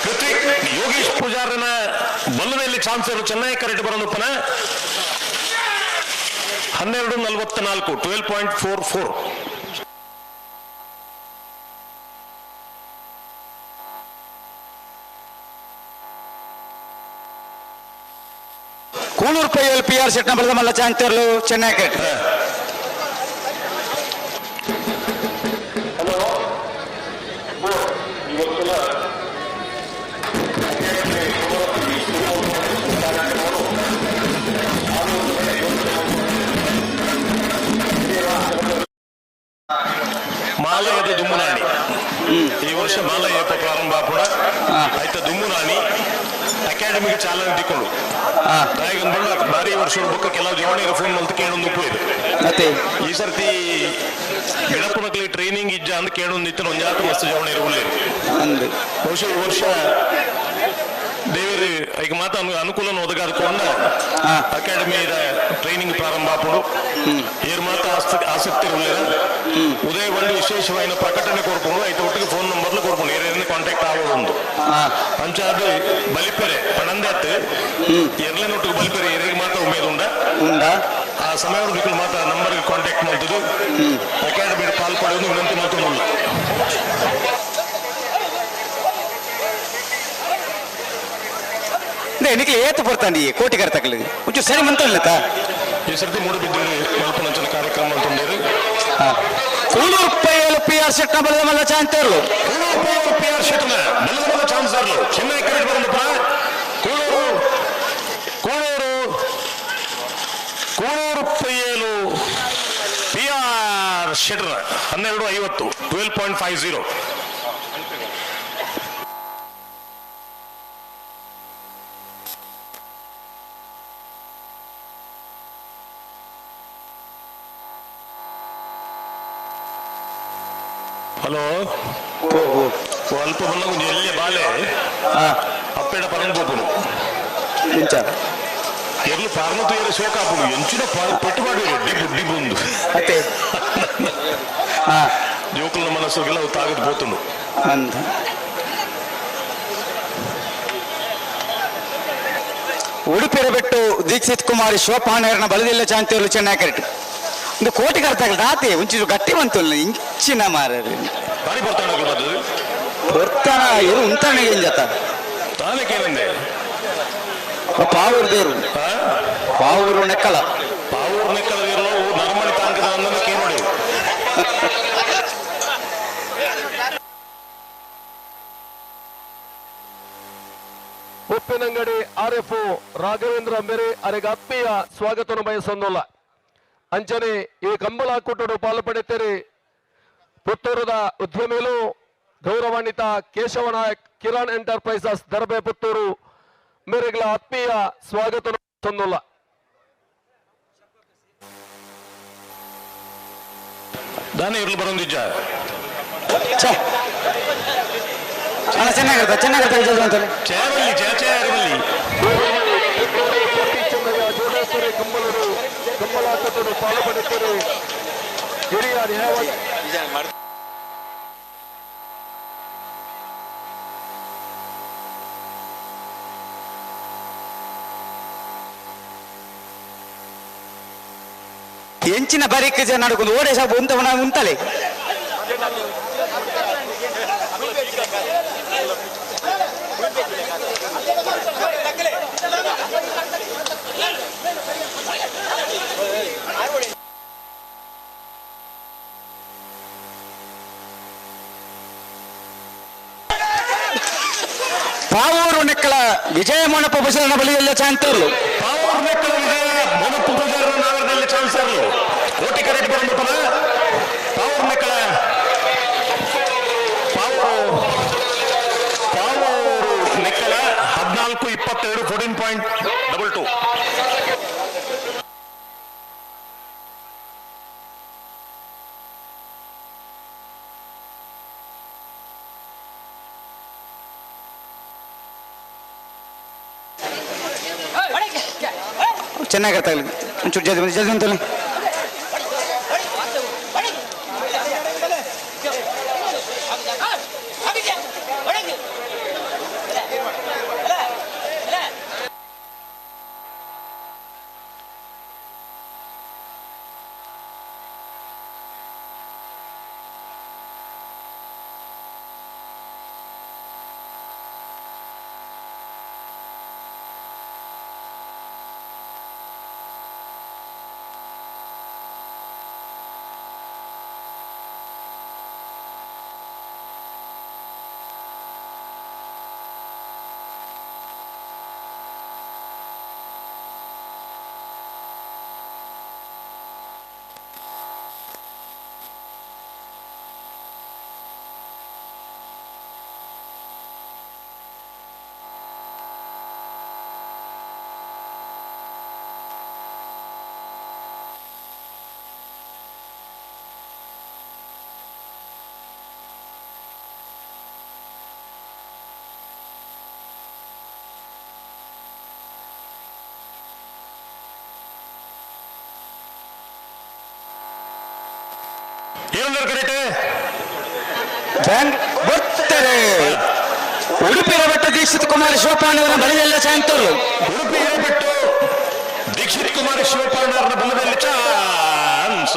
ಕೃತಿಕ್ ಯೋಗೇಶ್ ಪೂಜಾರನ ಬಲ್ಲದಲ್ಲಿ ಚಾನ್ಸರ್ ಚೆನ್ನೈ ಕರೆಕ್ಟ್ ಬರೋದಪ್ಪನ 12:44 12.44. ಕೂಳೂರು ಪೈಯಲ್ಲಿ ಪಿ ಆರ್ ಶೆಟ್ನ ಬಲದ ಮಲ್ಲ ಚಾಂತರ್ಲು ಚೆನ್ನೈ ಕ್ರಿಕೆಟ್. ಮಾಲಯದ ದುಮ್ಮುನಾಣಿ ಈ ವರ್ಷ ಮಾಲಯ ಪ್ರಾರಂಭ ಕೂಡ ಆಯ್ತ. ದುಮ್ಮುನಾಣಿ ಅಕಾಡೆಮಿಗೆ ಚಾಲನೆ ತಿಕ್ಕೊಂಡು ದಾಯಿಗಂಬಳ್ಳ ಭಾರಿ ವರ್ಷ ಬೊಕ್ಕ ಕೆಲವು ಜವಣಿಗೆ ಫೋನ್ ಮಲ್ತು ಕೇಳೊಂದು ಉಪ್ಪು ಮತ್ತೆ ಈ ಸರ್ತಿ ಗಿಡಪುನಕ್ಲಿ ಟ್ರೈನಿಂಗ್ ಇಜ್ಜ ಅಂದ್ ಕೇಳೊಂದಿತ್ತು ಒಂಜಾತ ಮಸ್ತ್ ಜವಣಿಯರು ಉಳ್ಳೇರು. ಬಹುಶಃ ಈ ವರ್ಷ ದೇವರು ಈಗ ಮಾತ ಅನುಕೂಲ ಒದಗಾದ್ಕೊಂಡ ಅಕಾಡೆಮಿ ಟ್ರೈನಿಂಗ್ ಪ್ರಾರಂಭ ಆಪುಡು. ಏರ್ ಮಾತ ಆಸಕ್ತಿ ಉಳ್ಳೇರ ಉದಯ ಬಂದು ವಿಶೇಷವಾದ ಪ್ರಕಟಣೆ ಕೊಡ್ಕೊಂಡು ಐತ ಒಟ್ಟಿಗೆ ಫೋನ್ ನಂಬರ್ಲು ಕೊಡ್ಕೊಂಡು ಏರೇನು ಕಾಂಟ್ಯಾಕ್ಟ್ ಆಗೋದು. ಅಂಚಾದ ಬಲಿಪೆರೆ ಪಣಂದಾತ್ ಎರ್ಲೆನೊಟ್ಟಿಗೆ ಬಲಿಪೆರೆ ಏರಿಗೆ ಮಾತ್ರ ಉಮೇದುಂಡ ಆ ಸಮಯ ಮಾತ್ರ ನಂಬರ್ಗೆ ಕಾಂಟ್ಯಾಕ್ಟ್ ಮಾಡ್ತದ್ದು ಅಕಾಡೆಮಿ ಪಾಲ್ ಪಡೆಯೋದು ವಿನಂತಿ ಮಾಡ್ಕೊಂಡು. ನಿಖಿಲ್ ಏತು ಬರ್ತಾನೆ ಈ ಕೋಟಿ ಕರ್ತಕಲಿ ಒಂಚೂರು ಸರಿ ಮಂತಲ್ಲತ ಈ ಸರ್ತಿ ಮೂಡುಬಿದ್ದರೆ ಮಲ್ಪನಂಚನ ಕಾರ್ಯಕ್ರಮ ಅಂತಂದೇರಿ. ಕೂಳೂರು ಪೈಯಲು ಪಿ ಆರ್ ಶೆಟ್ನ ಬಲದ ಮಲ್ಲ ಚಾಂತರ್ಲು. ಕೂಳೂರು ಪೈಯಲು ಪಿ ಆರ್ ಶೆಟ್ನ ಬಲದ ಮಲ್ಲ ಚಾನ್ಸರ್ಲು ಚೆನ್ನೈ ಕ್ರಿಕೆಟ್ ಬಂದಪ್ಪ. ಕೂಳೂರು ಕೂಳೂರು ಕೂಳೂರು ಪೈಯಲು ಪಿ ಆರ್ ಶೆಟ್ರ 12:50 12.50. ಹಲೋ ಅಲ್ಪ ಬಲ್ಲ ಒಂಜಿ ಎಲ್ಯ ಬಾಲೆ ಅಪ್ಪೆಡ ಪರಂಗೋಪುನು ಎರ್ಲು ಪಾರ್ನ ತೂಯರೆ ಶೋಕ ಆಪುಂಡು ಎಂಚಿನ ಪೆಟ್ಟು ಮಾಡಿ ಡಿಬು ಡಿಬು ಉಂದು ಅತ್ತೆ ಜೋಕುಲ್ನ ಮನಸ್ಸುಗೆಲ್ಲ ಅವು ತಾಗದ್ ಪೋತುಂಡು. ಅಂದ ಉಡುಪಿರ ಬಿಟ್ಟು ದೀಕ್ಷಿತ್ ಕುಮಾರಿ ಶಿವಪಾಣೇರ್ನ ಬಲದಿಲ್ಲ ಚಾಂತಿಯವರು ಚೆನ್ನೈ ಕ್ರಿಕೆಟ್. ಒಂದು ಕೋಟಿ ಕರ್ತಾಗಲ್ಲ ರಾತಿ ಒಂಚೂರು ಗಟ್ಟಿ ಬಂತು ಇಂಚಿನ ಮಾರರಿ ಬಾರಿ ಬರ್ತಾನೆ ಬರ್ತಾನ ಇರು ಉಂತಾನೆ ಜತ ತಾನೇಕೇನಂದೆ ಪಾವೂರು ದೇರು ಪಾವೂರು ನೆಕ್ಕಲ ಪಾವೂರು ನೆಕ್ಕಲ ಇರಲು ನರಮಣಿ ತಾಂಕದ ಅಂದನ್ನು ಕೇನೋಡಿ. ಉಪ್ಪಿನಂಗಡಿ ಆರ್ ಎಫ್ ರಾಘವೇಂದ್ರ ಮೇರೆ ಅರೆಗೆ ಆತ್ಮೀಯ ಸ್ವಾಗತವನ್ನು ಬಯಸೊಂದುಲ್ಲ. ಅಂಚನೆ ಈ ಕಂಬಳ ಕೂಟಡು ಪಾಲು ಪಡೆಯುತ್ತೀರಿ ಪುತ್ತೂರದ ಉದ್ಯಮಿಲು ಗೌರವಾನ್ವಿತ ಕೇಶವ ನಾಯಕ್ ಕಿರಣ್ ಎಂಟರ್ಪ್ರೈಸಸ್ ದರ್ಬೆ ಪುತ್ತೂರು ಮೇರೆಗಳ ಆತ್ಮೀಯ ಸ್ವಾಗತ ಸೊಂದುಲ್ಲ. ದಾನೆ ಇರ್ಲು ಬರೋಂದಿಜ್ಜ ಚೆನ್ನಾಗಿರ್ತ ಚೆನ್ನಾಗಿರ್ತ ಅಂತಲೇ ಚೇರಲ್ಲಿ ಚೇರಲ್ಲಿ ಕಂಬಳರು ಕಂಬಳಾಟಗಳು ಪಾಲು ಪಡೆಯುತ್ತಾರೆ ಹಿರಿಯ ನ್ಯಾಯವಾದಿ ಎಂಚಿನ ಬರಿಕ್ ಜನ ನಡ್ಕೊಂಡು ಓಡೆ ಸಾಬು ಉಂತವನ ಉಂತಲೆ ಪಾವೂರು ನೆಕ್ಕಳ ವಿಜಯ ಮೋನಪ್ಪ ಬಸವನ ಬಳಿಯಲ್ಲ ಚಾಂತರ್ಲು. ಪಾವೂರು ನೆಕ್ಕಳ ವಿಜಯ ಮೋನಪ್ಪ ಪೂಜಾರನ ನಾಗರದಲ್ಲಿ ಚಾನ್ಸರ್ಲು ಕೋಟಿ ಕರೆಕ್ಟ್ ಬಂದಪ್ಪನ ಪಾವೂರು ನೆಕ್ಕಳ 14-22, 14.22. ಚೆನ್ನಾಗಿರ್ತಾಗಲಿ ಒಂಚೂರು ಜಲ್ದಿ ಬಂದು ಜಲ್ದಿ ಅಂತಲ್ಲ. ಬರ್ತಾರೆ ಉಡುಪಿ ಹಿರೇಬೆಟ್ಟು ದೀಕ್ಷಿತ್ ಕುಮಾರ್ ಶಿವಪಾಂಡವರ ಬಲದಲ್ಲ ಚಾಂತರು. ಉಡುಪಿ ಹಿರೇಬೆಟ್ಟು ದೀಕ್ಷಿತ್ ಕುಮಾರ್ ಶಿವಪಾಂಡವರ ಬಲದಲ್ಲಿ ಚಾನ್ಸ್.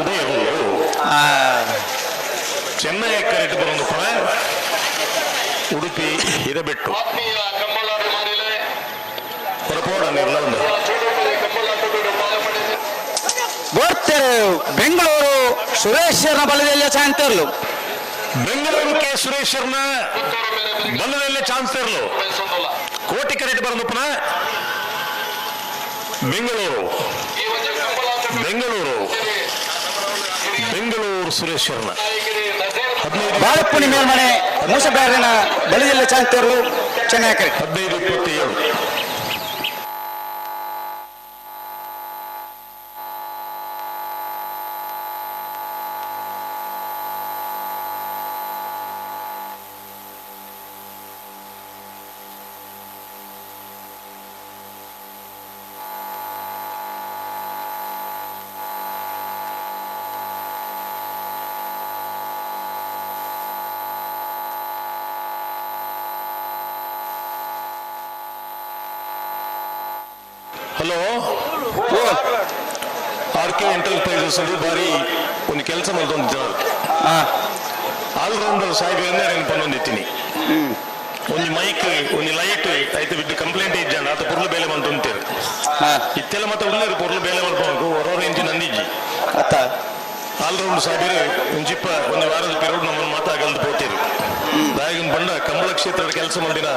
ಚೆನ್ನೈ ಕರೆಕ್ಟ್ ಬರೋದು ಕೂಡ ಉಡುಪಿ ಹಿರೇಬೆಟ್ಟು ಹೊರಪೋಡ ನಿರ್ಲಂದು. ಬರ್ತಾರೆ ಬೆಂಗಳೂರು ಸುರೇಶರ್ನ ಬಲದಲ್ಲಿ ಚಾಂತರ್ಲು. ಬೆಂಗಳೂರು ಕೆ ಸುರೇಶರ್ನ ಬಲದಲ್ಲಿ ಚಾನ್ಸ್ ಇರಲು ಕೋಟಿ ಕರೆಕ್ಟ್ ಬರೋದಪ್ಪನ. ಬೆಂಗಳೂರು ಬೆಂಗಳೂರು ಬೆಂಗಳೂರು ಸುರೇಶರ್ನ ಬಾಳಪ್ಪುಣಿ ಮೇಲ್ಮನೆ ಮೂಸಬ್ಯಾರನ ಬಲದಲ್ಲಿ ಚಾಂತರ್ಲು ಚೆನ್ನೈ ಕರೆಕ್ಟ್. 15-27. ಹಲೋ, ಆರ್ ಕೆ ಎಂಟರ್ಪ್ರೈಸಸ್ ಅಲ್ಲಿ ಬಾರಿ ಒಂದು ಕೆಲಸ ಮಲ್ತೊಂದು ಆಲ್ರೌಂಡರ್ ಸಾಹೇಬ್ ನೆನಪನ್ನೊಂದಿತ್ತೀನಿ. ಒಂದು ಮೈಕ್ ಒಂದು ಲೈಟ್ ಐತೆ ಬಿಟ್ಟು ಕಂಪ್ಲೇಂಟ್ ಇಜ್ಜಾಂಡ ಆತ ಪೊರ್ಲು ಬೇಲೆ ಮಂತೊಂತೀರು. ಇತ್ತೆಲ್ಲ ಮತ್ತೆ ಉಳ್ಳೇರು ಪೊರ್ಲು ಬೇಲೆ ಮಲ್ಪಬೇಕು ಹೊರವರ ಇಂಚಿನ ಅಂದಿಜ್ಜಿ. ಆಲ್ರೌಂಡ್ ಸಾಹೇಬರು ಒಂಜಿಪ್ಪ ಒಂದು ವಾರದ ಪಿರೋಡ್ ನಮ್ಮನ್ನು ಮಾತಾಗಲ್ದು ಪೋತೀರು. ದಾಯಗನ್ ಬಂಡ ಕಂಬಳ ಕ್ಷೇತ್ರದ ಕೆಲಸ ಮಲ್ದಿನ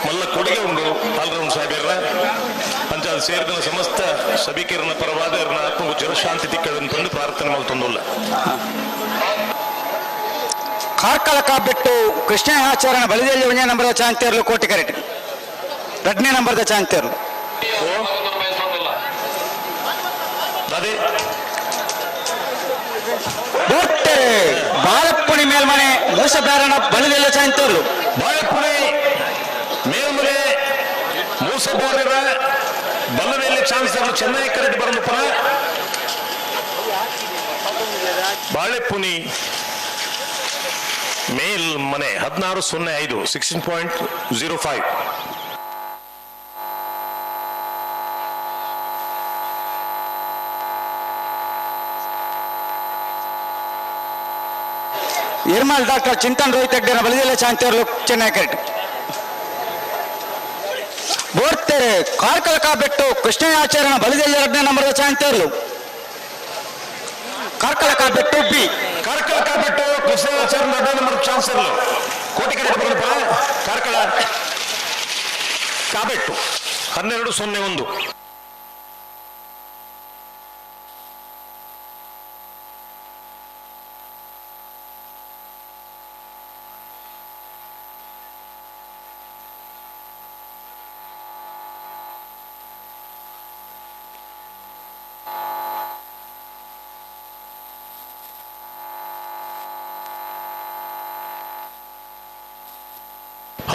ಮಲ್ಲ ಕೊಡುಗೆ ಉಂಡು ಆಲ್ರೌಂಡ್ ಸಾಹೇಬರ. ಅಂಚಾದ ಸೇರಿದ ಸಮಸ್ತ ಸಭಿಕರನ್ನ ಪರವಾದ ಆತ್ಮಗುಚ್ಚರ ಶಾಂತಿ ತಿಕ್ಕದಂತಂದು ಪ್ರಾರ್ಥನೆ ಮಲ್ತೊಂದುಲ್ಲ. ಕಾರ್ಕಳ ಕಾಬಿಟ್ಟು ಕೃಷ್ಣಾಚಾರ್ಯನ ಬಲಿದಲ್ಲಿ ಒಂದೇ ನಂಬರ್ದ ಚಾಂತೇರ್ಲು ಕೋಟಿ ಕರೆಕ್ಟ್. ಎರಡನೇ ನಂಬರ್ದ ಚಾಂತೇರ್ಲು. ಬರ್ತಾರೆ ಬಾಳಪ್ಪುಣಿ ಮೇಲ್ಮನೆ ಮೂಸಬ್ಯಾರನ ಬಲಿದಲ್ಲಿ ಚಾಂತೇರ್ಲು. ಬಾಳಪ್ಪುಣಿ ಮೇಲ್ಮನೆ ಮೂಸಬೋರರ ಬಲ್ಲದಲ್ಲಿ ಚಾನ್ಸ್ ಚೆನ್ನೈ ಕರೆಕ್ಟ್ ಬರಲು ಪರ ಬಾಳೆಪುನಿ ಮೇಲ್ಮನೆ 16.05, 16.05. ನಿರ್ಮಲ್ ಡಾಕ್ಟರ್ ಚಿಂತನ್ ರೋಹಿತ್ ಹೆಗ್ಡೆನ ಬಲಿದೆಲ್ಲ ಚಾಂತೇರ್ಲು ಚೆನ್ನೈ ಕರೆಕ್ಟ್. ಬೋರ್ತೆರೆ ಕಾರ್ಕಳ ಬೆಟ್ಟು ಕೃಷ್ಣಯಾಚಾರ್ಯನ ಬಲಿದೆಲ್ಲ ಎರಡನೇ ನಂಬರ್ದ ಚಾಂತೇರ್ಲು. ಕಾರ್ಕಳ ಬೆಟ್ಟು ಬಿ. ಕಾರ್ಕಳ ಬೆಟ್ಟು ಕೃಷ್ಣಯಾಚಾರ್ಯನ ಎರಡನೇ ನಂಬರ್ ಚಾನ್ಸರ್ಲು ಕೋಟಿ ಕಡೆ ಕಾರ್ಕಳ ಕಾಬೆಟ್ಟು 12.01.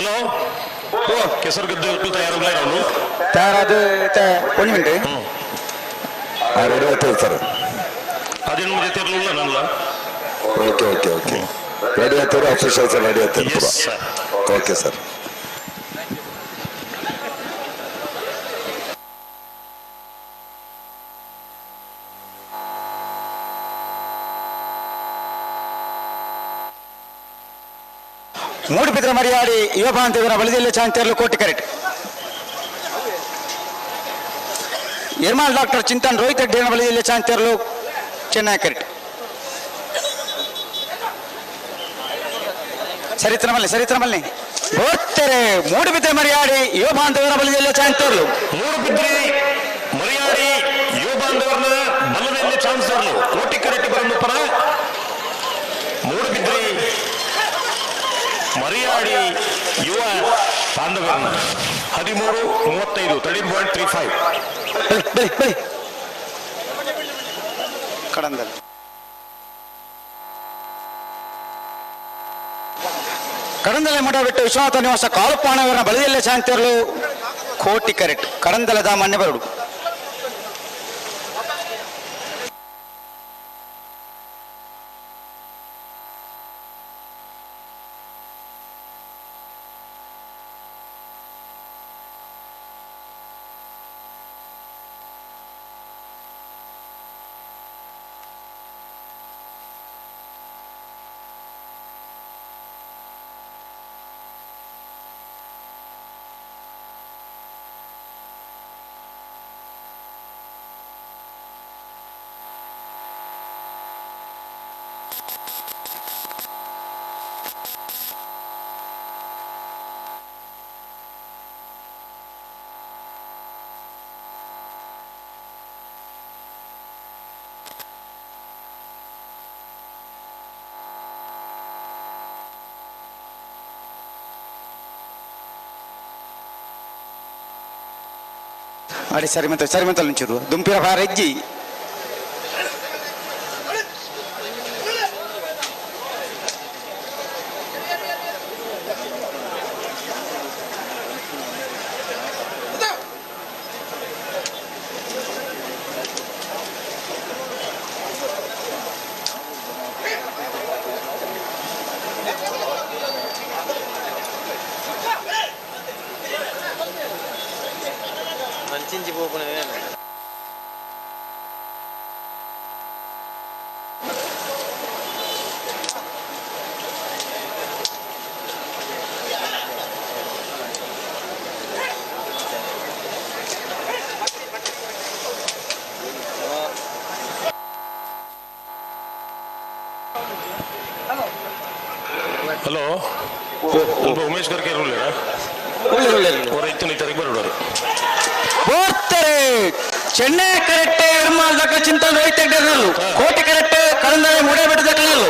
ಹಲೋ, ಕೆಸರುಗದ್ದೆ ತಯಾರಾಗಲೇ ಅವನು ತಯಾರಾದ ಒಂದು ಮಿನಿಟ್. ರೆಡಿ ಆಗ್ತದೆ ಸರ್. ಅದೇನು ಜೊತೆ ಇರಲಿಲ್ಲ ನನ್ನ. ಓಕೆ ಓಕೆ ಓಕೆ, ರೆಡಿ ಆಗ್ತಾರೆ, ಅಫಿಷಿಯಲ್ಸ್ ರೆಡಿ ಆಗ್ತಾರೆ. Okay sir. Moodbidri Mariyadi ಯುವ ಬಾಂಧವರ ಬಲಿದಲ್ಲಿ ಚಾಂತಿಯರ್ಲು ಕೋಟಿ ಕರೆಕ್ಟ್. ನಿರ್ಮಲ್ ಡಾಕ್ಟರ್ ಚಿಂತನ್ ರೋಹಿತ್ ರೆಡ್ಡಿಯ ಬಲಿಯಲ್ಲಿ ಚಾಂತಿಯರ್ಲು ಚೆನ್ನೈ ಕರೆಕ್ಟ್. ಸರಿತ್ರಮಲ್ಲಿ ಸರಿತ್ರಮಲ್ಲಿ ಬೋರ್ತಾರೆ. ಮೂಡುಬಿದ್ರೆ ಮರಿಯಾಡಿ ಯುವ ಬಾಂಧವರ ಬಲಿಯಲ್ಲಿ ಚಾಂತಿಯರ್ಲು. ಮೂಡುಬಿದ್ರಿ ಮರಿಯಾಡಿ ಯುವ ಬಾಂಧವರನ್ನ ಬಲದಲ್ಲಿ ಚಾನ್ಸರ್ಲು ಕೋಟಿ ಕರೆಕ್ಟ್ ಬರನ್ನು ಪರ. ಮೂಡುಬಿದ್ರಿ ಮರಿಯಾಡಿ ಯುವ ಬಾಂಧವರನ್ನ 13:35, 13.35. ಬಲಿ ಬಲಿ ಕಡಂದಲ್ ಕಡಂದಲೆ ಮಠ ಬಿಟ್ಟು ವಿಶ್ವನಾಥ ನಿವಾಸ ಕಾಲುಪಾಣವರ ಬಳಿಯಲ್ಲೇ ಶಾಂತಿಯರಲು ಕೋಟಿ ಕರೆಕ್ಟ್. ಕಡಂದಲದ ಮನ್ನೆ ಬರಡು. ಅಡಿ ಸರಿಮಂತ ಸರಿಮಂತಲ್ಲಿ ನಿಂಚಿರು ದುಂಪಿರ ಭಾರಜ್ಜಿ. ಹಲೋ, ಉಮೇಶ್ ಗರ್ಗೆ ರೈತನ ಬರೋರು ಬೋರ್ತಾರೆ. ಚೆನ್ನೈ ಕರೆಕ್ಟ್ ಎರ್ಮಾಲ್ ದಕ್ಕ ಚಿಂತನ್ ರೋಹಿತ್ ಹೆಗ್ಡೆರ್ನಲ್ಲು ಕೋಟಿ ಕರೆಕ್ಟ್ ಕಳಂದಲೆ ಮೂಡೇ ಬೆಟ್ಟದ ಕಣ್ಣಲ್ಲು.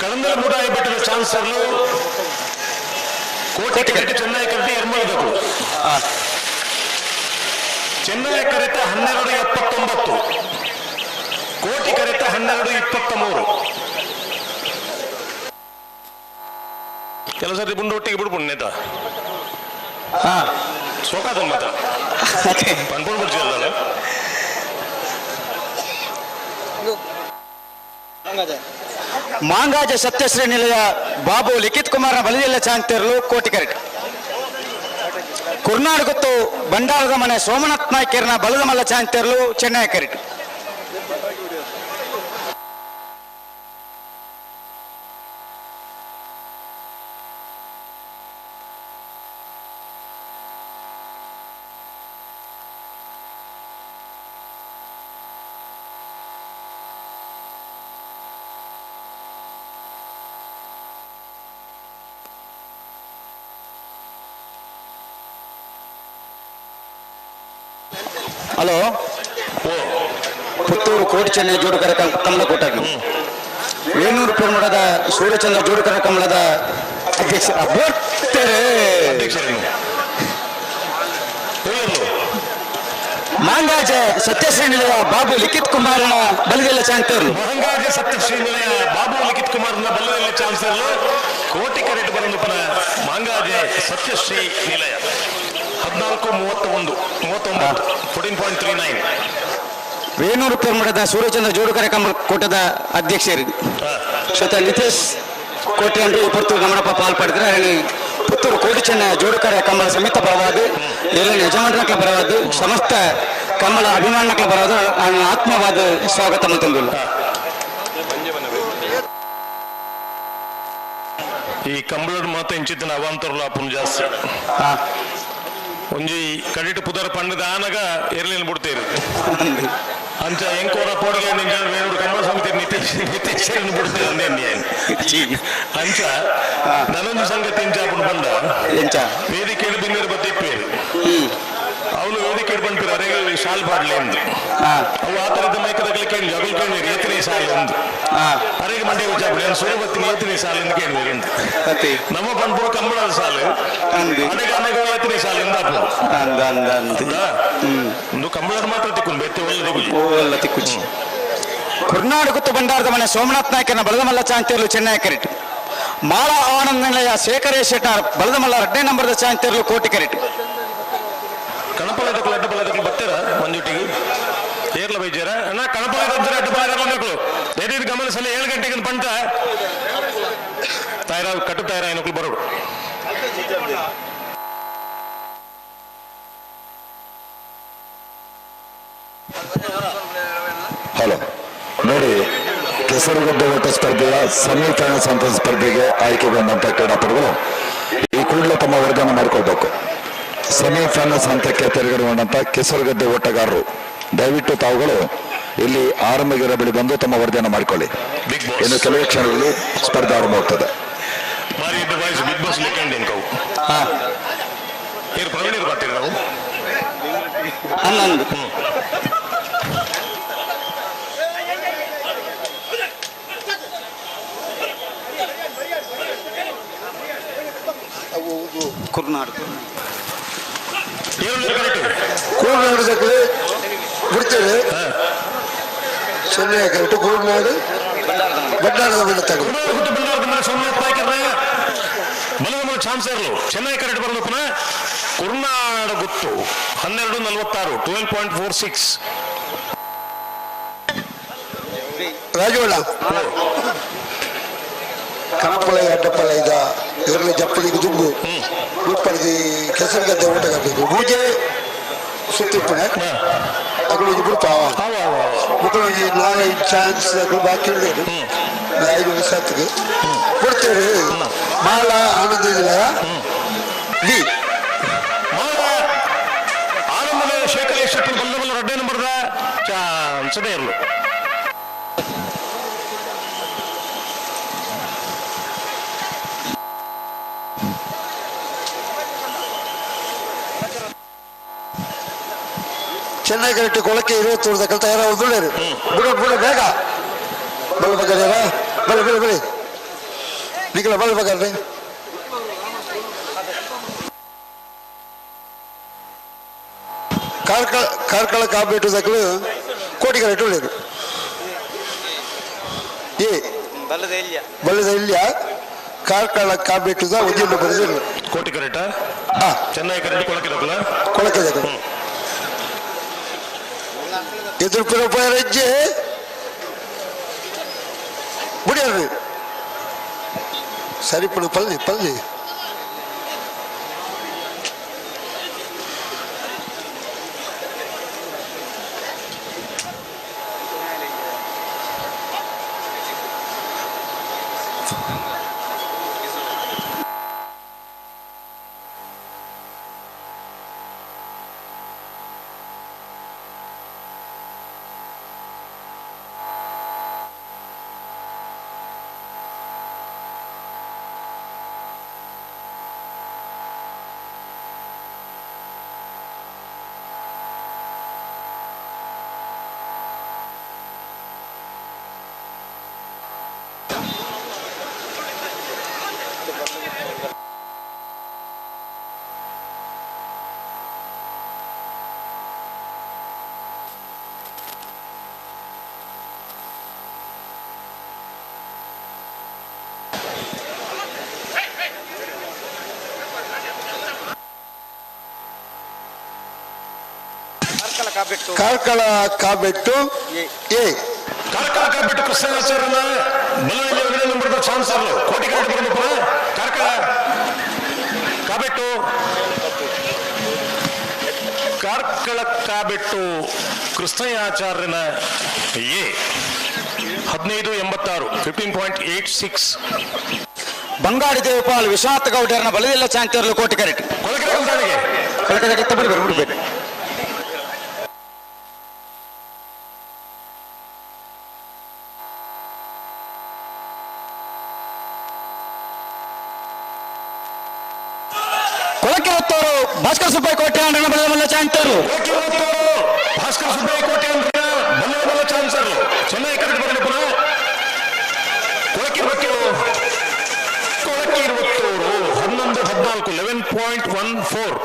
ಕಳಂದಲೆ ಮೂಡಾಯಿ ಬೆಟ್ಟದ ಚಾನ್ಸರ್ಲು ಕೋಟಿ ಕರೆಕ್ಟ್ ಚೆನ್ನೈ ಕರೆಕ್ಟ್ ಎರ್ಮಾಲ್ ದಕ್ಕಲು. ಚೆನ್ನೈ ಕರೆಕ್ಟ್ 12:79, ಕೋಟಿ ಕರೆಕ್ಟ್ 12:23. ಕೆಲವು ಸರ್ತಿ ಬುಂಡು ಒಟ್ಟಿಗೆ ಬಿಡ್ಬುಂಡು ನೇತ ಸೋಕಾದ ಮತ ಪನ್ಪುಂಡು ಬಿಡ್ತಿರಲ್ಲ. ಮಾಂಗಾಜ ಸತ್ಯಶ್ರೀ ನಿಲಯ ಬಾಬು ಲಿಖಿತ್ ಕುಮಾರ್ನ ಬಲಿಯಲ್ಲ ಚಾಂತಿರಲು ಕೋಟಿ ಕರೆಕ್ಟ್. ಕುರ್ನಾಡು ಗುತ್ತು ಬಂಡಾರದ ಮನೆ ಸೋಮನಾಥ್ ನಾಯ್ಕರ್ನ ಬಲದ ಮಲ್ಲ ಚಾಂತಿರಲು ಚೆನ್ನೈ ಕರೆಕ್ಟ್. ಹಲೋ, ಪುತ್ತೂರು ಕೋಟಿ ಚೆನ್ನೈ ಜೋಡುಕರ ಕಮಲ ಕೋಟಾಗಿ ವೇಣೂರು ಪೆರುಮಠದ ಸೂರ್ಯಚಂದ್ರ ಜೋಡುಕರ ಕಮಲದ ಅಧ್ಯಕ್ಷ ಮಾಂಗಾಜೆ ಸತ್ಯಶ್ರೀ ನಿಲಯ ಬಾಬು ಲಿಖಿತ್ ಕುಮಾರನ ಬಲದೆಲ್ಲ ಚಾನ್ಸರ್. ಮಾಂಗಾಜೆ ಸತ್ಯಶ್ರೀ ನಿಲಯ ಬಾಬು ಲಿಖಿತ್ ಕುಮಾರ್ನ ಬಲದೆಲ್ಲ ಚಾನ್ಸರ್. ಕೋಟಿ ಕರೆಟ್ ಬರಂದುಪ್ಪನ ಮಾಂಗಾಜೆ ಸತ್ಯಶ್ರೀ ನಿಲಯ 14:31 39 14.39. ವೇಣೂರು ಪೆರ್ಮಠದ ಸೂರ್ಯಚಂದ್ರ ಜೋಡುಕರೆ ಕೂಟದ ಅಧ್ಯಕ್ಷರು ಶ್ವೇತ ನಿತೇಶ್ ಕೋಟೆ ಅಂದ್ರೆ ಪುತ್ತೂರು ಗಮನಪ್ಪ ಪಾಲ್ ಪಡೆದ್ರೆ ಪುತ್ತೂರು ಕೋಟಿಚೆನ್ನ ಜೋಡುಕರೆ ಕಂಬಳ ಸಮೇತ ಪರವಾದ ಎಲ್ಲ ಯಜಮಾನರ ಪರವಾದ ಸಮಸ್ತ ಕಂಬಳ ಅಭಿಮಾನಗಳ ಪರವಾದ ಆತ್ಮವಾದ ಸ್ವಾಗತ ಮತ್ತೊಂದಿಲ್ಲ. ಈ ಕಂಬಳದ ಮಾತ ಇಂಚಿತ್ತಿನ ಅವಾಂತರಲು ಆಪುನ ಜಾಸ್ತಿ. ಒಂಜಿ ಕಡಿಟ್ ಪುದರ್ ಪಂಡದ ಆನಗ ಎರ್ಲಿನ ಬಿಡ್ತೇರು ಅಂಚ ಎಂಕೋರ ಪೋಡಿಗೆ ವೇಣೂರು ಕಂಬಳ ಸಮಿತಿ ನಿತೇಶ್ ನಿತೇಶ್ ಬಿಡ್ತೇವೆ ಅಂದೇ ಅಂಚ ನನೊಂದು ಸಂಗತಿ ಇಂಚ ಆಪುನ ಬಂದ ಎಂಚ ವೇದಿಕೆ ಬಿನ್ನೇರು ಬತ್ತಿಪ್ಪೇರು ಅವನು ವೇದಿಕೆ ಬಂದ್ಪಿರ ಅರೆ ಶಾಲ್ ಪಾಡ್ಲೆ ಎಂದು ಅವು ಆ ತರದ ಮೈಕದಗಲಿ ಕೇಳಿ ಅಗಲ್ ಕೇಳಿ ಏತನೇ ಸಾಲು ಎಂದು ಅರೆಗೆ ಮಂಡಿ ಉಚ್ಚಾಪಡಿ ಸುರಬತ್ತಿನ ಏತನೇ ಸಾಲು ಎಂದು ಕೇಳಿದ್ರು ನಮ್ಮ ಪಂಪುರ ಕಂಬಳದ ಸಾಲು ಅಡೆಗೆ ಅನೆಗ ಏತನೇ ಸಾಲು ಎಂದು ಅಪ್ಪು ಒಂದು ಕಂಬಳದ ಮಾತ್ರ ತಿಕ್ಕು ಬೆತ್ತೆ ಒಳ್ಳೆ ಒಳ್ಳೆ ತಿಕ್ಕುಚಿ. ಕುರ್ನಾಡು ಗುತ್ತು ಭಂಡಾರದ ಮನೆ ಸೋಮನಾಥ್ ನಾಯಕನ ಬಲದಮಲ್ಲ ಚಾಂತೇರ್ಲು ಚೆನ್ನೈ ಕರೆಟ್. ಮಾಳಾ ಆನಂದ ನಿಲಯ ಶೇಖರೇಶ್ ಶೆಟ್ಟಾರ್ ಬಲದಮಲ್ಲ 2ನೇ ನಂಬರ್ದ ಚಾಂತೇರ್ಲು ಕೋಟಿ ಕರೆಟ್. ಕಣಪಲದಕ್ಕಲು ಅಡ್ಡಪಲದಕ್ಕಲು ಬರ್ತೀರ ಮಂಜುಟಿಗೆ ಏರ್ಲ ಬೈಜಾರ ಅಣ್ಣ ಕಣಪಲದ ಅಡ್ಡಪಲದಕ್ಕಲು ದಯವಿಟ್ಟು ಗಮನಿಸಲಿ 7 ಗಂಟೆಗೆ ಪಂಟ ತಾಯರ ಕಟ್ಟು ತಾಯರ ಏನಕ್ಕಲು ಬರೋಡು. ಹಲೋ ನೋಡಿ, ಕೆಸರುಗಡ್ಡೆ ಓಟ ಸ್ಪರ್ಧೆಯ ಸೆಮಿಫೈನಲ್ಸ್ ಹಂತದ ಸ್ಪರ್ಧೆಗೆ ಆಯ್ಕೆಗೊಂಡಂತ ಕ್ರೀಡಾಪಟುಗಳು ಈ ಕೂಡಲೇ ತಮ್ಮ ವರದಿಯನ್ನು ಮಾಡಿಕೊಳ್ಬೇಕು. ಸೆಮಿಫೈನಲ್ಸ್ ಹಂತಕ್ಕೆ ತೆರಗಡೆಗೊಂಡಂತ ಕೆಸರುಗದ್ದೆ ಓಟಗಾರರು ದಯವಿಟ್ಟು ತಾವುಗಳು ಇಲ್ಲಿ ಆರಂಭಗಿರ ಬಳಿ ಬಂದು ತಮ್ಮ ವರದಿಯನ್ನು ಮಾಡಿಕೊಳ್ಳಿ. ಇನ್ನು ಕೆಲವೇ ಕ್ಷಣಗಳಲ್ಲಿ ಸ್ಪರ್ಧೆ ಆರಂಭವಾಗ್ತದೆ. ಕುರ್ನಾಡು ಕೂರ್ನಾಡು ಸಕ್ಕರೆ ಬಿಡ್ತೇವೆ. ಚೆನ್ನೈ ಕರೆಕ್ಟ್ ಕೂರ್ನಾಡು ಭಂಡಾರದ ಮನೆ ತಗೋ ಸೋಮನಾಥ್ ನಾಯ್ಕರ ಬಲದ ಚಾನ್ಸರ್ಲು ಚೆನ್ನೈ ಕರೆಕ್ಟ್ ಬರೋದು ಪುನಃ ಕುರ್ನಾಡ ಗುತ್ತು 12:46 12.46. ರಾಜೋಳ ಕಣಪಳೆ ಅಡ್ಡಪಳೆ ಇದ ಇದರಲ್ಲಿ ಜಪ್ಪಳಿಗೆ ದುಂಬು ಉಪ್ಪಳಿಗೆ ಕೆಸರುಗದ್ದೆ ಊಟಗಬೇಕು ಪೂಜೆ ಸುತ್ತಿಪ್ಪಣೆ ಅಗಳು ಬಿಡ್ಪಾವ ಮಕ್ಕಳು ನಾಳೆ ಚಾನ್ಸ್ ಅಗಳು ಬಾಕಿ ಉಳ್ಳೇನು 5 ವರ್ಷ ಬಿಡ್ತೇವೆ. ಮಾಲ ಆನಂದ ಬಿ ಮಾಲ ಆನಂದ ಶೇಖರ್ ಶೆಟ್ಟಿ ಬಲ್ಲ ಬಲ್ಲ 2ನೇ ನಂಬರ್ದ ಚಾನ್ಸ್ ಇರಲು. ಚೆನ್ನೈ ಕರೆಕ್ಟ್ ಕೊಳಕ್ಕೆ 21 ತಯಾರಾಗುದು. ಬಿಡು ಬಿಡು ಬೇಗ ಬಲ್ ಬಗ್ಗರ ಬಲೆ ಬಲೆ ಬಲೆ ನಿಖಲ ಬಲ್ ಬಗ್ಗರ್ರೆ. ಕಾರ್ಕಳ ಕಾರ್ಕಳ ಕಾಬೇಟು ದಕ್ಕಲು ಕೋಟಿ ಕರೆಕ್ಟ್ ಒಳ್ಳೆಯದು. ಏ ಬಲ್ಲದ ಇಲ್ಲಿಯ ಕಾರ್ಕಳ ಕಾಬೇಟುದ ಒಂದಿಲ್ಲ ಬರೆದಿಲ್ಲ ಕೋಟಿ ಕರೆಕ್ಟ್ ಚೆನ್ನೈ ಕರೆಕ್ಟ್ ಕೊಳಕೆ ದಕ್ಕಲ ಕೊಳಕೆ ದಕ್ಕಲು ಎದುರು ಹೆಜ್ಜೆ முடியாது. ಸರಿಪಡು ಪಲ್ಲಿ ಪಲ್ಲಿ ಕಾರ್ಕಳ ಕಾಬೆಟ್ಟು ಕಾರ್ಕಳ ಕಾಬೆಟ್ಟು ಎ. ಕಾರ್ಕಳ ಕಾಬೆಟ್ಟು ಕೃಷ್ಣಾಚಾರ್ಯನ ಬಲ್ಲಳ್ಳಿ ಎರಡನೇ ನಂಬರ್ದ ಚಾನ್ಸರ್ ಕೋಟಿಗರೆಡ್ ಬಂದಪುರ ಕಾರ್ಕಳ ಕಾಬೆಟ್ಟು ಕಾರ್ಕಳ ಕಾಬೆಟ್ಟು ಕೃಷ್ಣಯಾಚಾರ್ಯನ ಎ 15.86 15.86. ಬಂಗಾಡಿ ದೇವಪಾಲ್ ವಿಶ್ವನಾಥ ಗೌಡರನ್ನ ಬಲದಿಲ್ಲ ಚಾಂತಿಯರ್ಲು ಕೋಟಿ ಕರೆಟ್ ಕೊಳಕೆರೆ ಬಿಡ್ಬೇಕು ಬಿಡ್ಬೇಕು. ಕೊಳಕಿರುತ್ತವರು ಭಾಸ್ಕರ ಸುಬ್ಬಯ್ಯ ಕೋಟೆ ಅಂಡ್ರನ ಬಲದ ಚಾಂತಿಯರ್ಲು. ಭಾಸ್ಕರ ಸುಬ್ಬಯ್ಯ ಕೋಟೆ ಅಂಡ್ರನ ಬಲ್ಲ ಚಾನ್ಸರ್ ಚೆನ್ನೈ ಕರೆಕ್ಟ್ ಬರಲಿ ಪುನಃ. ಕೊಳಕಿರುವತ್ತೂರು ಕೊಳಕಿರುವತ್ತೂರು 11.14 11.14.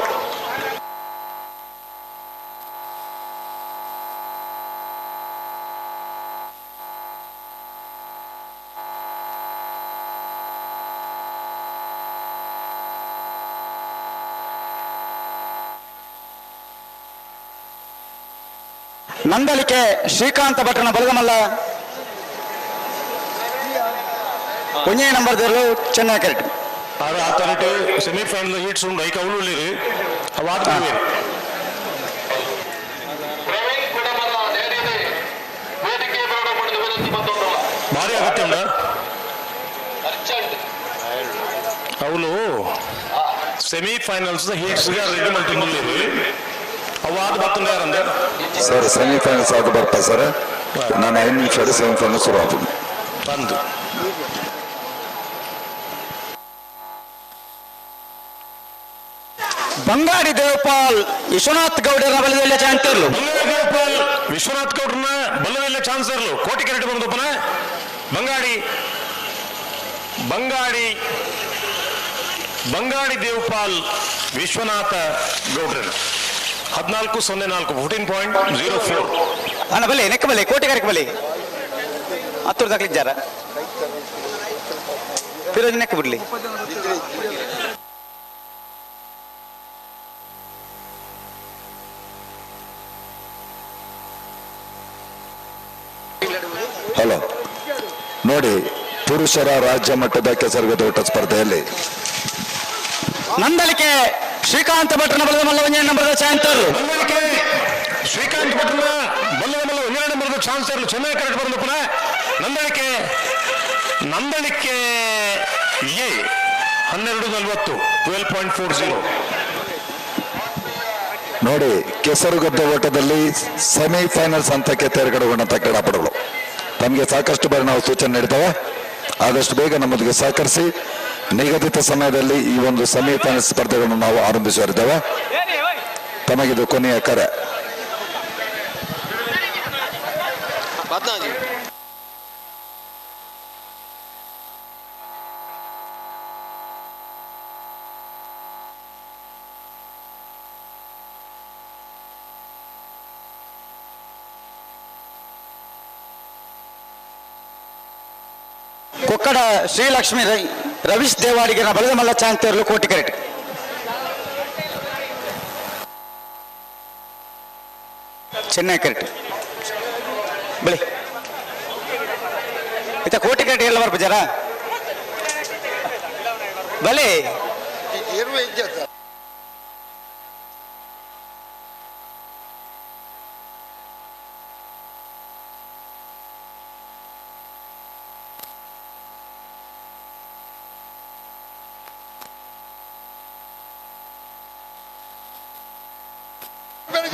ನಂದಳಿಕೆ ಶ್ರೀಕಾಂತ ಭಟ್ರನ ಬಲಗಮಲ್ಲ ಒಂಜನೇ ನಂಬರ್ ದೇರ್ಲು ಚೆನ್ನೈ ಕರೆಕ್ಟ್. ಆರು ಆತನಿಟ್ಟು ಸೆಮಿಫೈನಲ್ ಹೀಟ್ಸ್ ಉಂಡು ಐಕ ಅವಳು ಉಳ್ಳೀರು ಅವು ಆತ ಭಾರಿ ಅಗತ್ಯ ಉಂಡ ಅವಳು ಸೆಮಿಫೈನಲ್ಸ್ ಹೀಟ್ಸ್ ರೆಡಿ ಮಾಡ್ತಿಂದುಳ್ಳೀರು ಅವು ಆದ ಬತ್ತಂಡ ಯಾರಂದೆ ಸರ್ ಸೆಮಿಫೈನಲ್ಸ್ ಆದ ಬರ್ತಾ ಸರ್ ನಾನು 5 ನಿಮಿಷ ಸೆಮಿಫೈನಲ್ ಶುರು ಆಗ್ತದೆ. ಬಂದು ಬಂಗಾಡಿ ದೇವಪಾಲ್ ವಿಶ್ವನಾಥ್ ಗೌಡರ ಬಲದಲ್ಲಿ ಚಾಂತಿರ್ಲು. ಬಂಗಾಡಿ ದೇವಪಾಲ್ ವಿಶ್ವನಾಥ್ ಗೌಡ್ರನ್ನ ಬಲ್ಲದಲ್ಲೇ ಚಾನ್ಸರ್ಲು ಕೋಟಿ ಕರೆಕ್ಟ್ ಬಂದಪ್ಪನ ಬಂಗಾಡಿ ಬಂಗಾಡಿ ಬಂಗಾಡಿ ದೇವಪಾಲ್ ವಿಶ್ವನಾಥ ಗೌಡ್ರನ್ 14.04 14.04. ಅಣ್ಣ ಬಲೆ ನೆಕ್ಕ ಬಲೆ ಕೋಟೆ ಕರೆಕ್ ಬಲೆ ಹತ್ತೂರು ದಾಖಲಿದ್ದಾರ ಫಿರೋಜ್ ನೆಕ್ಕ ಬಿಡ್ಲಿ. ಹಲೋ ನೋಡಿ, ಪುರುಷರ ರಾಜ್ಯ ಮಟ್ಟದ ಕೆಸರುಗದ್ದೆ ಓಟ ಸ್ಪರ್ಧೆಯಲ್ಲಿ ನಂದಳಿಕೆ ಶ್ರೀಕಾಂತ ಭಟ್ರನ ಬಲದ ಮಲ್ಲ ಒಂಜನೇ ನಂಬರ್ದ ಚಾಂತರು. ನಂದಳಿಕೆ ಶ್ರೀಕಾಂತ್ ಭಟ್ರನ ಬಲ್ಲದ ಮಲ್ಲ ಒಂದನೇ ನಂಬರ್ದ ಚಾನ್ಸರ್ ಚೆನ್ನೈ ಕರೆಕ್ಟ್ ಬಂದ ಪುನಃ ನಂದಳಿಕೆ ನಂದಳಿಕೆ ಎ 12.40 12.40. ನೋಡಿ, ಕೆಸರುಗದ್ದೆ ಓಟದಲ್ಲಿ ಸೆಮಿಫೈನಲ್ಸ್ ಹಂತಕ್ಕೆ ತೇರ್ಗಡೆಗೊಂಡಂತ ಕ್ರೀಡಾಪಟುಗಳು ತಮಗೆ ಸಾಕಷ್ಟು ಬಾರಿ ನಾವು ಸೂಚನೆ ನೀಡ್ತೇವೆ. ಆದಷ್ಟು ಬೇಗ ನಮ್ಮೊಂದಿಗೆ ಸಹಕರಿಸಿ ನಿಗದಿತ ಸಮಯದಲ್ಲಿ ಈ ಒಂದು ಸೆಮಿಫೈನಲ್ ಸ್ಪರ್ಧೆಗಳನ್ನು ನಾವು ಆರಂಭಿಸಲಿದ್ದೇವೆ. ತಮಗಿದು ಕೊನೆಯ ಕರೆ. ಕೊಕ್ಕಡ ಶ್ರೀಲಕ್ಷ್ಮಿ ರವೀಶ್ ದೇವಾಡಿಗರ ಬಲದ ಮಲ್ಲ ಚಾಂತಿಯರ್ಲು ಕೋಟಿ ಕರೆಟ್. ಚೆನ್ನೈ ಕರೆಕ್ಟ್ ಬಳಿ ಇತ್ತ ಕೋಟಿ ಕರೆಕ್ಟ್ ಎಲ್ಲ ಬರ್ಪ ಜರ ಬಲೆ.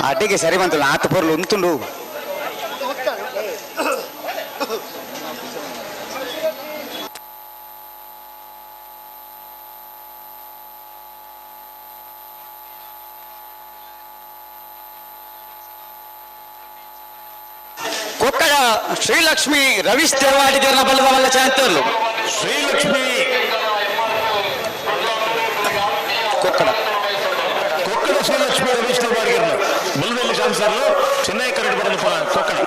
ಅಡ್ಡಿಗೆ ಸರಿ ಬಂತಲ್ಲ ಆತ ಪೊರ್ಲು ಉಂತುಂಡು. ಕೊಕ್ಕಡ ಶ್ರೀಲಕ್ಷ್ಮಿ ರವೀಶ್ ದೇವಾಡಿಗರನ್ನ ಬಲ್ಲದ ಮಲ್ಲ ಚಾಂತರ್ಲು. ಶ್ರೀಲಕ್ಷ್ಮಿ ಕೊಕ್ಕಡ ಕೊಕ್ಕಡ ಶ್ರೀಲಕ್ಷ್ಮಿ ರವೀಶ್ ದೇವಾಡಿಗರನ್ನ ಬಲ್ಲದಲ್ಲಿ ಚಾನ್ಸರ್ ಚೆನ್ನೈ ಕರೆಕ್ಟ್ ಬರೋದು ಕೊಕ್ಕಡ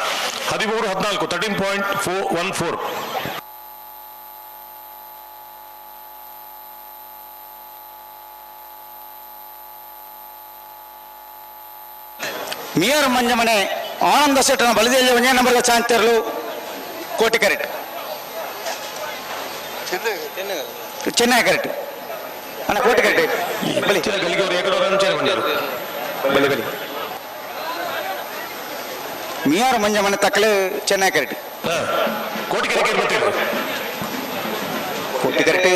13.14 13.414. ಮಿಯರ್ ಮಂಜಮನೆ ಆನಂದ ಶೆಟ್ಟನ ಬಲದೆಯಲ್ಲಿ ಒಂದೇ ನಂಬರ್ದ ಚಾಂತರ್ಲು ಕೋಟಿ ಕರೆಕ್ಟ್ ಚೆನ್ನೈ ಕರೆಕ್ಟ್ ಅಣ್ಣ ಕೋಟಿ ಕರೆಕ್ಟ್ ಬಲಿ ಬಲಿ ಬಲಿ ಮಿಯಾರ್ ಮಂಜಮನೆ ತಕ್ಕಲು ಚೆನ್ನೈ ಕರೆಕ್ಟ್ ಕೋಟಿ ಕರೆಕ್ಟ್ ಬರ್ತೀರಿ. ಕೋಟಿ ಕರೆಕ್ಟ್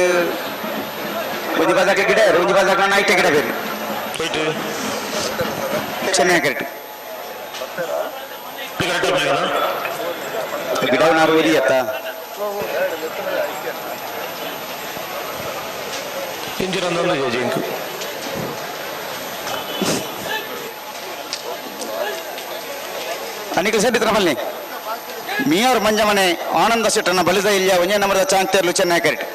ಒಂಜಿ ಬಾದಾಕ ಗಿಡ, ಒಂಜಿ ಬಾದಾಕ ನೈಟ್ ಗಿಡ ಬೇರೆ. ಚೆನ್ನೈ ಕರೆಕ್ಟ್ ಗಿಡ ನಾರು ಒರಿಯತ್ತ ಇಂಜಿರಂದೊಂದು ಜಿಂಕು. ಅನಿಖಿಲ್ ಶೆಟ್ಟಿ ತ್ರಮಲ್ನಿ ಮಿಯರ್ ಮಂಜಮನೆ ಆನಂದ ಶೆಟ್ಟನ ಬಲಿದ ಇಲ್ಲಿಯ ಒಂದೇ ನಂಬರದ ಚಾಂತೇರ್ಲು ಚೆನ್ನೈ ಕರೆಕ್ಟ್.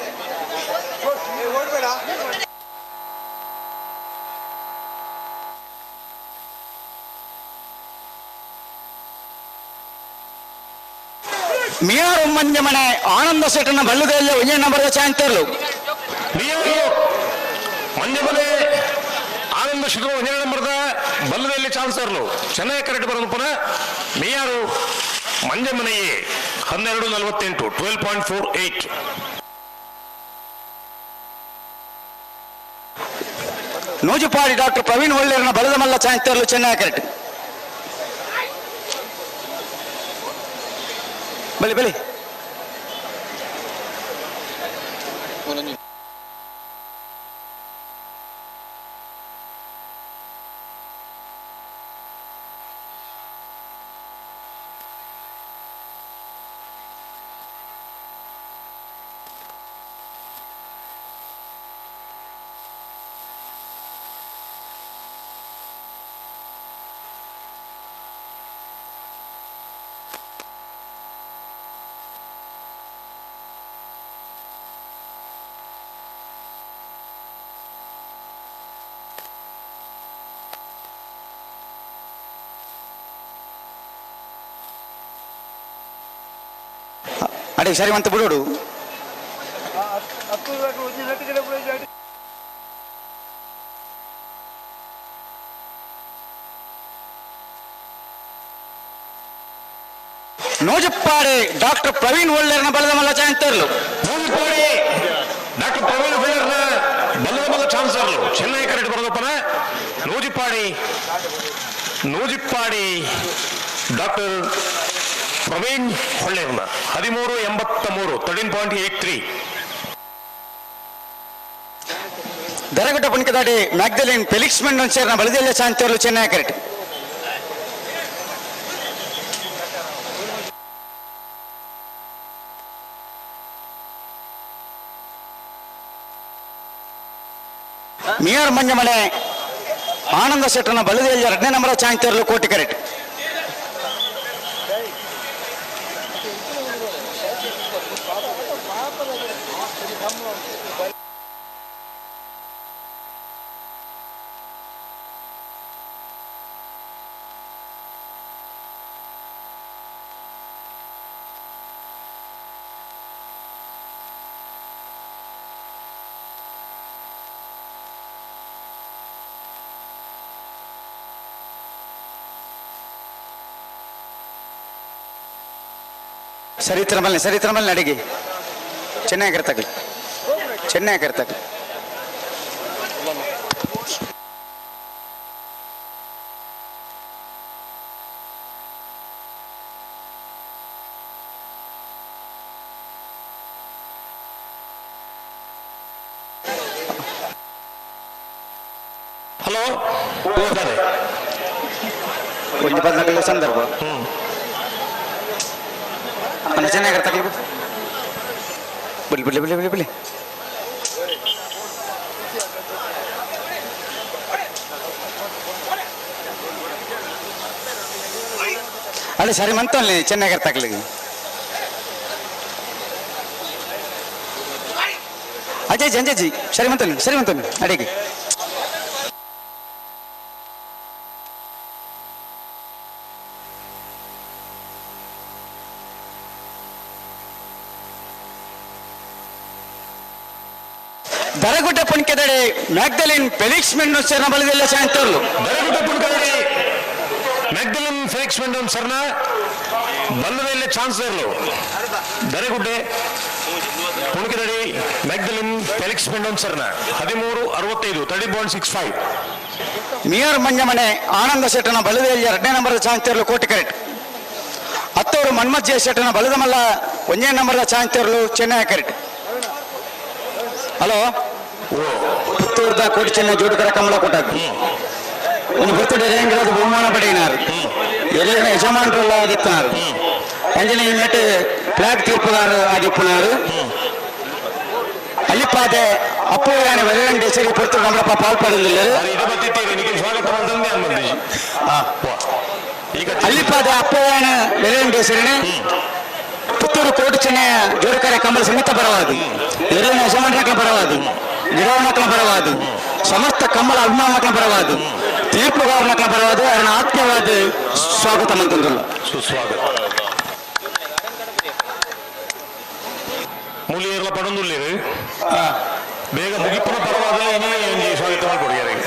ಮಿಯಾರು ಮಂಜಮನೆ ಆನಂದ ಶೆಟ್ಟನ ಬಲ್ಲದ ಇಲ್ಲಿಯ ಒಂದೇ ನಂಬರದ ಚಾಂತೇರ್ಲು. ಮಿಯಾರು ಮಂಜಮನೆ ಆನಂದ ಶೆಟ್ಟರು ಒಂದೇ ನಂಬರ್ದ ಬಲ್ಲದಲ್ಲಿ ಚಾನ್ಸರ್ಲು ಚೆನ್ನೈ ಕರೆಕ್ಟ್ ಬರೋದು. ಪುನಃ ಮಿಯಾರು ಮಂಜಮನೆಯೇ 12:48 12.48. ನೂಜುಪಾಡಿ ಡಾಕ್ಟರ್ ಪ್ರವೀಣ್ ಒಳ್ಳೇರನ ಬಲದ ಮಲ್ಲ ಚಾಂತೇರ್ಲು ಚೆನ್ನೈ ಕರೆಕ್ಟ್. ಬಲಿ ಬಲಿ ಅಡಿ ಸರಿ ಮಂತ ಬಿಡೋಡು. ನೂಜುಪ್ಪಾಡಿ ಡಾಕ್ಟರ್ ಪ್ರವೀಣ್ ಒಳ್ಳೇರ್ನ ಬಲದ ಮಲ್ಲ ಚಾಂತರ್ಲು. ನೂಜುಪ್ಪಾಡಿ ಡಾಕ್ಟರ್ ಪ್ರವೀಣ್ ಒಳ್ಳೇರ್ನ ಬಲದ ಮಲ್ಲ ಚಾನ್ಸರ್ಲು ಚೆನ್ನೈ ಕರೆಕ್ಟ್ ಬರೋದಪ್ಪನ. ನೂಜಿಪ್ಪಾಡಿ ನೂಜಿಪ್ಪಾಡಿ ಡಾಕ್ಟರ್ ಪ್ರವೀಣ್ ಹೊಳ್ಳೇರ್ನ 13.83 13.83. ದರಗುಡ್ಡ ಪುಣ್ಕದಾಡಿ ಮ್ಯಾಗ್ದಲಿನ್ ಫೆಲಿಕ್ಸ್ ಮೆಂಡೋನ್ ಸೇರ್ನ ಬಲದೆಲ್ಲ ಚಾಂತರ್ಲು ಚೆನ್ನೈ ಕರೆಕ್ಟ್. ಮಿಯರ್ ಮಂಜಮನೆ ಆನಂದ ಶೆಟ್ಟನ ಬಲದೆಯಲ್ಲಿ ಎರಡನೇ ನಂಬರ್ ಚಾಂತರ್ಲು ಕೋಟಿ ಕರೆಕ್ಟ್. ಸರಿತ್ರಮಲ್ನೆ ಸರಿತ್ರಮಲ್ನೆ ಅಡಿಗೆ ಚೆನ್ನಾಗಿ ಇರ್ತಕಲಿ ಚೆನ್ನಾಗಿ ಇರ್ತಕಲಿ. ಹಲೋ ಒಂದು ಬಂದ ಸಂದರ್ಭ ಅಣ್ಣ ಚೆನ್ನಾಗಿ ತಗಲಿ ಬಿಡಿ ಬಿಡಿ ಬಿಡಿ ಬಿಡಿ ಬಿಡಿ. ಅಲ್ಲಿ ಸರಿ ಮಂತಲ್ಲಿ ಚೆನ್ನಾಗಿ ತಗಲಿ. ಅಜಯ್ ಜಂಜಿ ಸರಿ ಮಂತಲ್ಲಿ ಸರಿ ಮಂತಲ್ಲಿ ಅಡಿಗೆ. ದರಗುಡ್ಡ ಪುಣ್ಕೆದಡೆ ಮ್ಯಾಗ್ದಲಿನ್ ಫೆಲಿಕ್ಸ್ ಮೆಂಡೋನ್ಸರ್ನ ಬಲದೆಲ್ಲ ಚಾಂತರ್ಲು. ದರಗುಡ್ಡ ಪುಣ್ಕೆದಡೆ ಮ್ಯಾಗ್ದಲಿನ್ ಫೆಲಿಕ್ಸ್ ಮೆಂಡೋನ್ ಸರ್ನ ಬಲ್ಲದಲ್ಲೇ ಚಾನ್ಸ್ ಇರಲು ದರೆಗುಡ್ಡೆ ಪುಣಕಿದಡಿ ಮ್ಯಾಗ್ದಲಿನ್ ಫೆಲಿಕ್ಸ್ ಮೆಂಡೋನ್ ಸರ್ನ 13.65 30.65. ಮೇಯರ್ ಮಂಜಮನೆ ಆನಂದ ಶೆಟ್ಟನ ಬಲದೆಯಲ್ಲಿ ಎರಡನೇ ನಂಬರ್ ಚಾಂತಿರ್ಲು ಕೋಟಿ ಕರೆಕ್ಟ್. ಅತ್ತವರು ಮನ್ಮಥ್ ಜಯ ಶೆಟ್ಟನ ಬಲದಮಲ್ಲ ಒಂದನೇ ನಂಬರ್ದ ಚಾಂತಿರ್ಲು ಚೆನ್ನೈ ಕರೆಕ್ಟ್. ಹಲೋ ಪುತ್ತೂರ್ದ ಕೋಟಿ ಚೆನ್ನೈ ಜೋಡುಕರ ಕಮಲ ಕೊಟ್ಟಾಗ ಒಂದು ಬರ್ತಡೇ ರೇಂಗಿರೋದು ಬಹುಮಾನ ಪಡೆಯಿನಾರು ಎಲ್ಲ ಯಜಮಾನರೆಲ್ಲ ಆಗಿತ್ತಾರೆ ಅಂಜನೆ ಈ ಮೇಟೆ ಫ್ಲಾಗ್ ತೀರ್ಪುಗಾರ ಆಗಿಪ್ಪುನಾರು ಅಲ್ಲಿಪಾದೆ ಅಪ್ಪು ಯಾನೆ ವೆರಂಡೆ ಸರಿ ಪುತ್ತೂರು ಕಮಲಪ್ಪ ಪಾಲ್ಪಡಲಿಲ್ಲ. ಅಲ್ಲಿಪಾದೆ ಅಪ್ಪು ಯಾನೆ ವೆರಂಡೆ ಸರಿನೆ ಪುತ್ತೂರು ಕೋಟಿ ಚೆನ್ನೈ ಜೋಡುಕರ ಕಮಲ ಸಮಿತ ಪರವಾದು ಎರಡನೇ ಯಜಮಾನರ ಪರವಾದು ಗಿಡವನಕ್ಕಳ ಪರವಾದು ಸಮಸ್ತ ಕಮಲ ಅಭಿಮಾನಕ್ಕಳ ಪರವಾದು ತೀರ್ಪುಗಾರನಕ್ಕಳ ಪರವಾದು ಅದನ್ನ ಆತ್ಮೀಯವಾದ ಸ್ವಾಗತ ಮಂತಂದ್ರಲ್ಲ. ಸುಸ್ವಾಗತ. ಮೂಲಿಯರ್ಲ ಪಡೊಂದುಲ್ಲೇರು ಬೇಗ ಮುಗಿಪುನ ಪರವಾದಲೇ ಇನ್ನೇ ಸ್ವಾಗತ ಮಾಡ್ಕೊಡಿ ಯಾರಿಗೆ.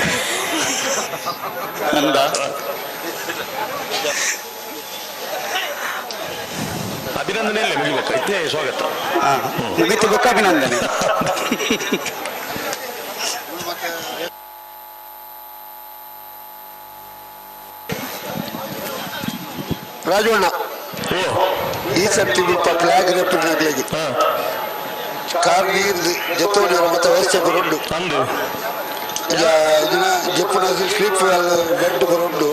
ಅಭಿನಂದನೆ ಇಲ್ಲ ಮುಗಿಬೇಕು ಇತ್ತೇ ಸ್ವಾಗತ. ಮುಗಿತು ಬೊಕ್ಕ ಅಭಿನಂದನೆ. ರಾಜವಣ್ಣ ಈ ಸರ್ತಿ ಮುಲ್ಪ ಫ್ಲಾಗ್ ರೆಪ್ಪಿನಾಗ್ಲಿಗೆ ಕಾರ್ ನೀರು ಜೊತೆ ಮತ್ತೆ ವ್ಯವಸ್ಥೆ ಬರುಂಡು. ಈಗ ಇದನ್ನ ಜಪ್ಪುನ ಸ್ಲೀಪ್ ಬೆಡ್ ಬರುಂಡು.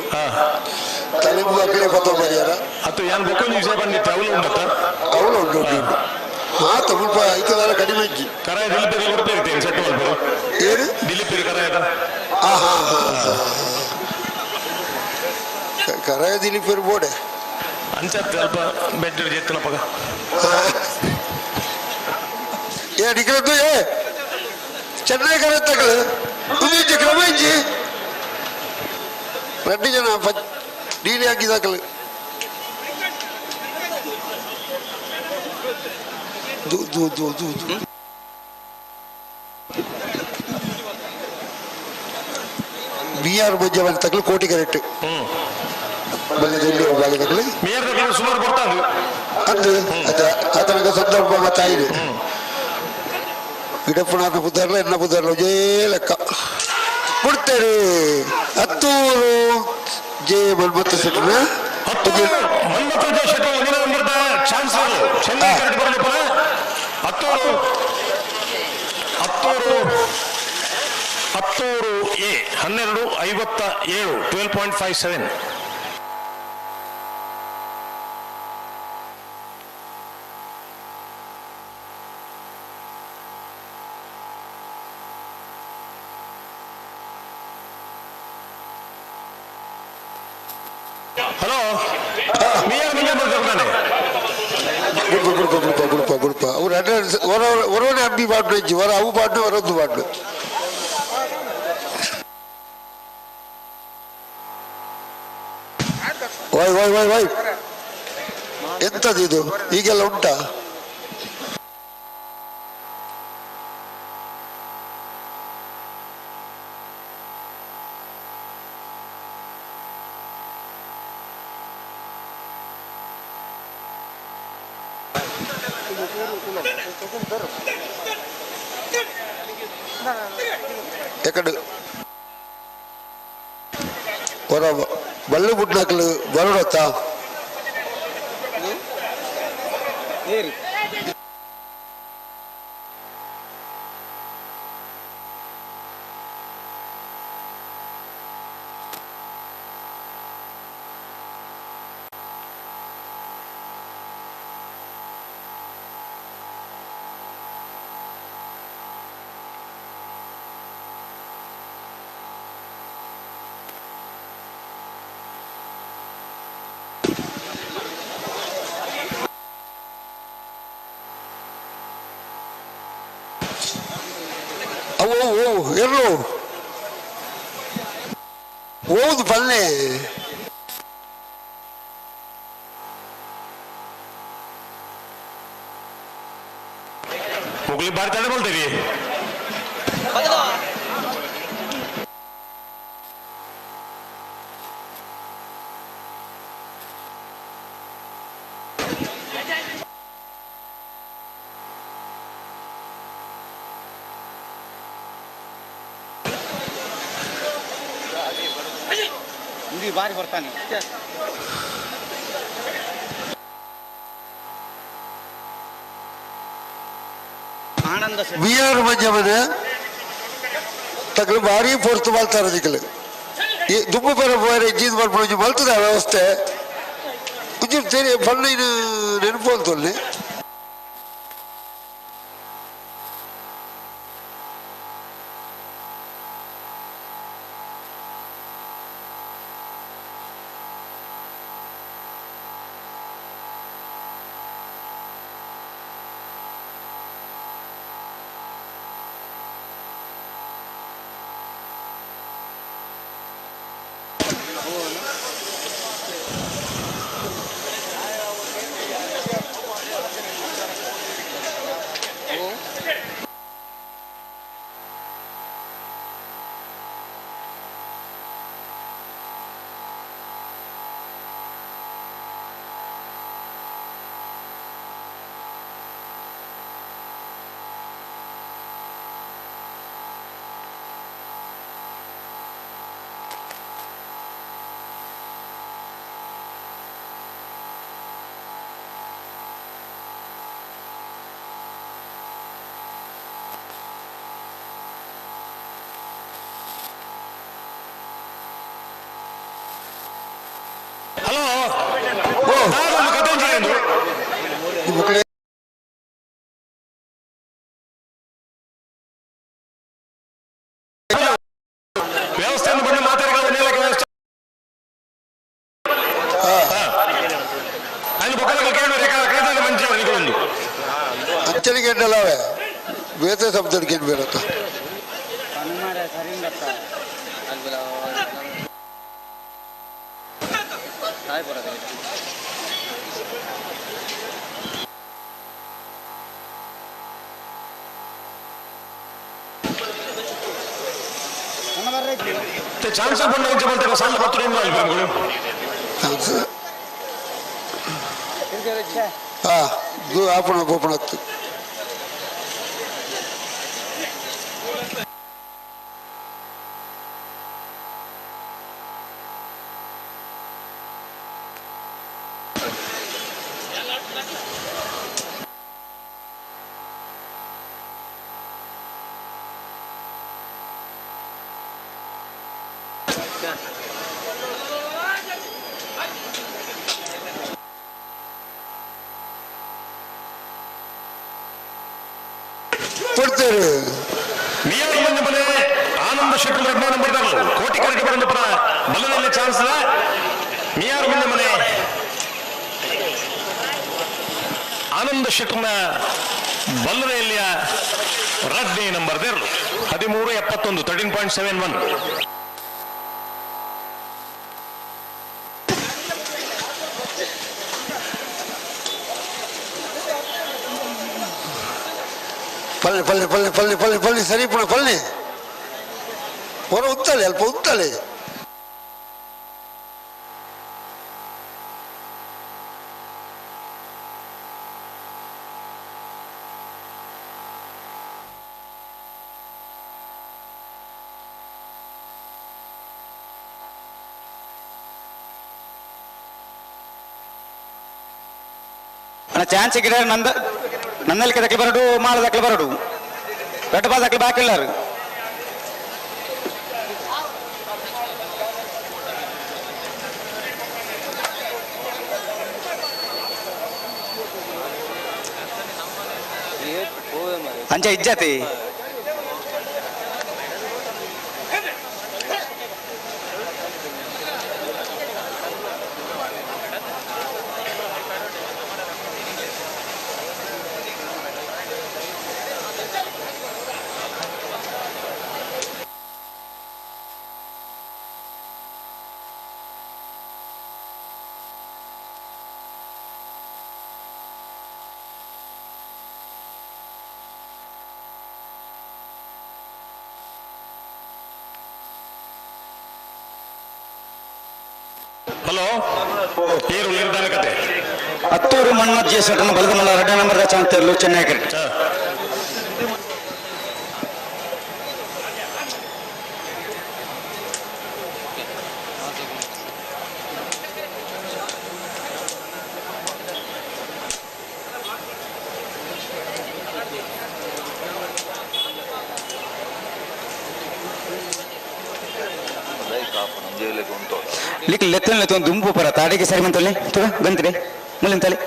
ತಲೆಂಬು ಅಕಲೆ ಪತ್ತ ಬರಿಯಾರ ಅತ್ತು ಯಾನ್ ಬೊಕ್ಕೊಂಜಿ ವಿಷಯ ಬಂದಿತ್ತು ಅವಳು ಉಂಡತ್ತ ಅವಳು ಉಂಟು ಉಂಟು ಉಂಟು ಮಾತ ಮುಲ್ಪ ಐತದಾರ ಕಡಿಮೆ ಇಜ್ಜಿ. ಕರಾಯ ದಿಲೀಪ್ ಕೊಡ್ತಾ ಸೆಟ್ ಮಾಡ್ಬೋದು. ಏನು ದಿಲೀಪ್ ಕರಾಯದ ಹಾ ಹಾ ಹಾ ಕರಾಯ ದಿಲೀಪ್ ಬೋಡೆ ಅಂಚತ್ ಸ್ವಲ್ಪ ಬೆಡ್ ಜೆತ್ತನ ಪಗ. ಏ ನಿಖರದ್ದು ಏ ಚೆನ್ನೈ ಕರೆತ್ತಗಳು ಉದಿಜ್ಜಿ ಕ್ರಮ ಇಜ್ಜಿ రెండు ಜನ ನೀಲಿ ಹಾಕಿದಾಕಲು ದು ದು ದು ದು ದು ಬಿ ಆರ್ ಬೊಜ್ಜವನ್ ತಗಲು ಕೋಟಿ ಕರೆಕ್ಟ್ ಬಲ್ಲದಲ್ಲಿ ತಗಲು ಮೇಯರ್ ಸುಮಾರು ಬರ್ತಾಂದು ಅಂದು ಆತನಗ ಸಂದರ್ಭ ಮತ್ತಾಯಿದೆ ಗಿಡಪ್ಪನಾಥ ಬುದ್ಧರ್ಲ ಎನ್ನ ಬುದ್ಧರ್ಲ ಜೇ ಲೆಕ್ಕ ಕೊಡ್ತೇನೆ. ಹತ್ತೂರು ಜೆ ಮನ್ಮಥ ಶೆಟ್ಟನ ಮನ್ಮಥ ಜೆ ಶೆಟ್ಟಿ ಒಂದಿನ ನಂಬರ್ದ ಚಾನ್ಸ್ ಚೆನ್ನೈ ಕರೆಕ್ಟ್ ಬರಲಿಪ್ಪ. ಹತ್ತೂರು ಹತ್ತೂರು ಹತ್ತೂರು ಎ 12.57 12.57. ಹಲೋ ಮೇಯರ್ ನಿಂಗೆ ಬರ್ತಾನೆ. ಗುಡ್ಪ ಗುಡ್ಪ ಗುಡ್ಪ ಗುಡ್ಪ ಗುಡ್ಪ ಅವ್ರು ಹೊರವನೆ ಅಂಬಿ ಪಾಡ್ಡು ಇಜ್ಜಿ ಹೊರ ಅವು ಪಾಡ್ಡು ಹೊರೊಂದು ಪಾಡ್ಡು. ವೈ ವೈ ವೈ ವೈ ಎಂತದಿದು ಈಗೆಲ್ಲ ಉಂಟಾ? ಎಕಡೆ ಹೊರ ಬಲ್ಲು ಬುಡ್ನಕ್ಲು ಬರೋಡತ್ತ ಅವು ಓ ಎಲ್ಲೋ ಓದು ಪಲ್ಲೆ ಮುಗ್ಲಿ ಬಾರಿ ತಡೆ ಬಲ್ತೀರಿ. ಇದು ಬಾರಿ ಬರ್ತಾನೆ. ಆನಂದ ಬಿ ಆರ್ ಮಧ್ಯಮನೆ ತಗಲು ಭಾರಿ ಪೊರ್ತು ಮಲ್ತಾರ ದಿಕ್ಕಲು. ಈ ದುಂಬು ಪರ ಪೋಯರೆ ಇಜ್ಜಿದ್ ಮಲ್ಪುನ ಮಲ್ತದ ವ್ಯವಸ್ಥೆ ಒಂಚೂರು ತೆರಿ ಪಂಡ ಇದು ನೆನಪು ಅಂತೊಲ್ಲಿ. ಹಲೋ. ವ್ಯವಸ್ಥೆಯನ್ನು ಬಂದು ಮಾತಾಡಿದ ವ್ಯವಸ್ಥೆ ఆయన ಬೊಕ್ಕಲಕ್ಕೆ ಕೇಳು ರೇಖಾ ಮಂಚ ನಿಗೊಂದು. ಅಂಚನಿಗೆ ಎಣ್ಣಲವೇ ಬೇತೆ ಶಬ್ದಕ್ಕೆ ಏನು ಬೇರತ್ತ. ಚಾನ್ಸ್ ಬಂದ ಇಂಚ ಬಲ್ತಾರೆ ಸಾಲ ಪತ್ರ ಚಾನ್ಸ್ ಹಾ ಆಪಣ ಬೋಪಣ ಆಗ್ತದೆ. ಕೊಡ್ತೇವೆ. ನಿಯಮ ಮಂಜಮನೆ ಆನಂದ ಶೆಟ್ಟಿ ಎರಡನೇ ನಂಬರ್ ಕೋಟಿ ಕರೆಗೆ ಬರಂದ ಪರ ಬಲ್ಲದಲ್ಲಿ ಚಾನ್ಸ್ ಮಿಯಾರ್ ಮಂಜಮನೆ ಆನಂದ ಶೆಟ್ಟರ್ನ ಬಲ್ಲನೆಯಲ್ಲಿಯ ರಡ್ನೇ ನಂಬರ್ ದೇರಲು 13.71 13.71. ಪಲ್ಲೆ ಪಲ್ಲೆ ಪಲ್ಲೆ ಪಲ್ಲೆ ಪಲ್ಲೆ ಪಲ್ಲೆ ಸರಿ ಪುಣ ಪಲ್ಲೆ ಹೊರ ಉತ್ತಲೆ ಅಲ್ಪ ಉತ್ತಲೆ. ಅಣ್ಣ ಚಾನ್ಸ್ ಗಿಡ ನಂದ ನನ್ನಲ್ಲಿ ದಕ್ಲಿ ಬರಡು ಮಾಳ ದಕ್ಲಿ ಬರಡು ಬೆಟ್ಟ ಬಾ ದಕ್ಲಿ ಬಾಕಿ ಇಲ್ಲಾರು. ಅಂಚ ಇಜ್ಜತಿ ಹಲೋ ಏರು ನಿರ್ಧಾರ ಕತೆ. ಹತ್ತೂರು ಮನ್ಮಥ್ ಜಿ ಸೆಟ್ಟನ ಬಲದಮಲ್ಲ ಎರಡನೇ ನಂಬರ್ ಚಾನ್ಸ್ ಚೆನ್ನೈ ಕ್ರಿಕೆಟ್. ಲಿಕ್ ಲೆತ್ತನ್ ಲೆತ್ತೊಂದು ದುಂಬು ಪರ ತಾಡಿಗೆ ಸರಿ ಮಂತಲ್ಲಿ ತುಗ ಗಂತಿದೆ ಮುಲ್ಲಿಂತಲೆ.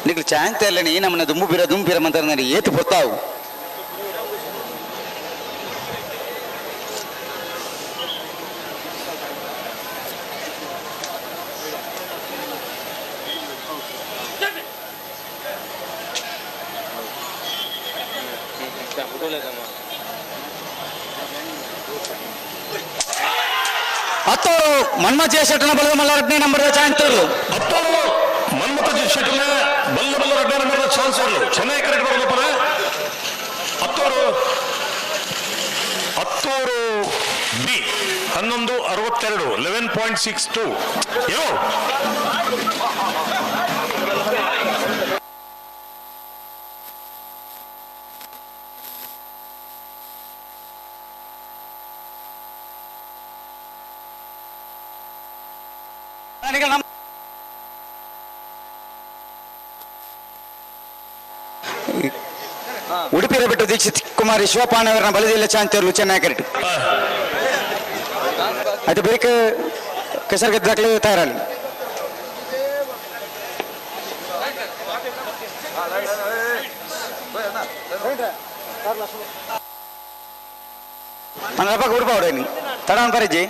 ನಿಕ್ಲು ಚಾಂತ ಇಲ್ಲ ಈ ನಮ್ಮನ್ನ ದುಂಬು ಬೀರ ದುಂಬು ಬೀರ ಮಂತಾರೆ ಏತು ಪೊತ್ತಾವು. ಹತ್ತೋರು ಮನ್ಮಥ ಶೆಟ್ಟನ ಬಲದ ಮಲ್ಲಾರಡ್ನೇ ನಂಬರ್ ಚಾಂತರು. ಹತ್ತೋರು ಮನ್ಮಥ ಶೆಟ್ಟನ ಬಲ್ಲ ಬಲ್ಲ ರಡ್ಡ ನಂಬರ್ ಚಾನ್ಸ್ ಚೆನ್ನೈ ಕರೆಕ್ಟ್ ಬರೋದಪ್ಪನ. ಹತ್ತೋರು ಹತ್ತೋರು ಬಿ 11:62 11.62 ಏನೋ. ಉಡುಪಿಯ ಬಿಟ್ಟು ದೀಕ್ಷಿತ್ ಕುಮಾರಿ ಶಿವಪಾಣವರನ್ನ ಬಲದಿಲ್ಲ ಚಾಂತಿಯವರು ಚೆನ್ನೈ ಕರೆಕ್ಟ್. ಅದು ಬೇಕ ಕೆಸರುಗದ್ದಾಗಲೇ ತಯಾರಲ್ಲಿ. మన ಉಡುಪಾವಡೆ ತಡ ಪರಿಜಿ.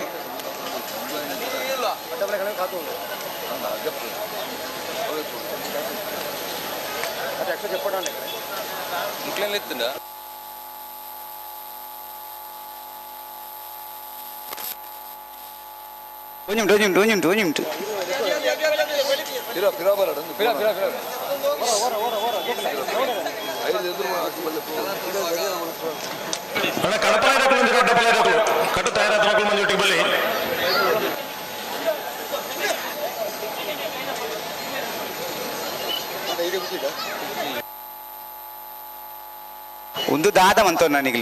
ಒಂಜಿ ಮಿನಿಟ್ ಒಂಜಿ ಮಿನಿಟ್ ಒಂಜಿ ಮಿನಿಟ್. ಅಣ್ಣ ಕಡಪಲ ಮಂಜು ಕಡಪಲ ಕಟ್ಟು ತಯಾರಾದ ಮಕ್ಕಳು ಮಂಜು ಬಲ್ಲಿ. ಒಂದು ದಾದ ಮಂತ ನನಗೆ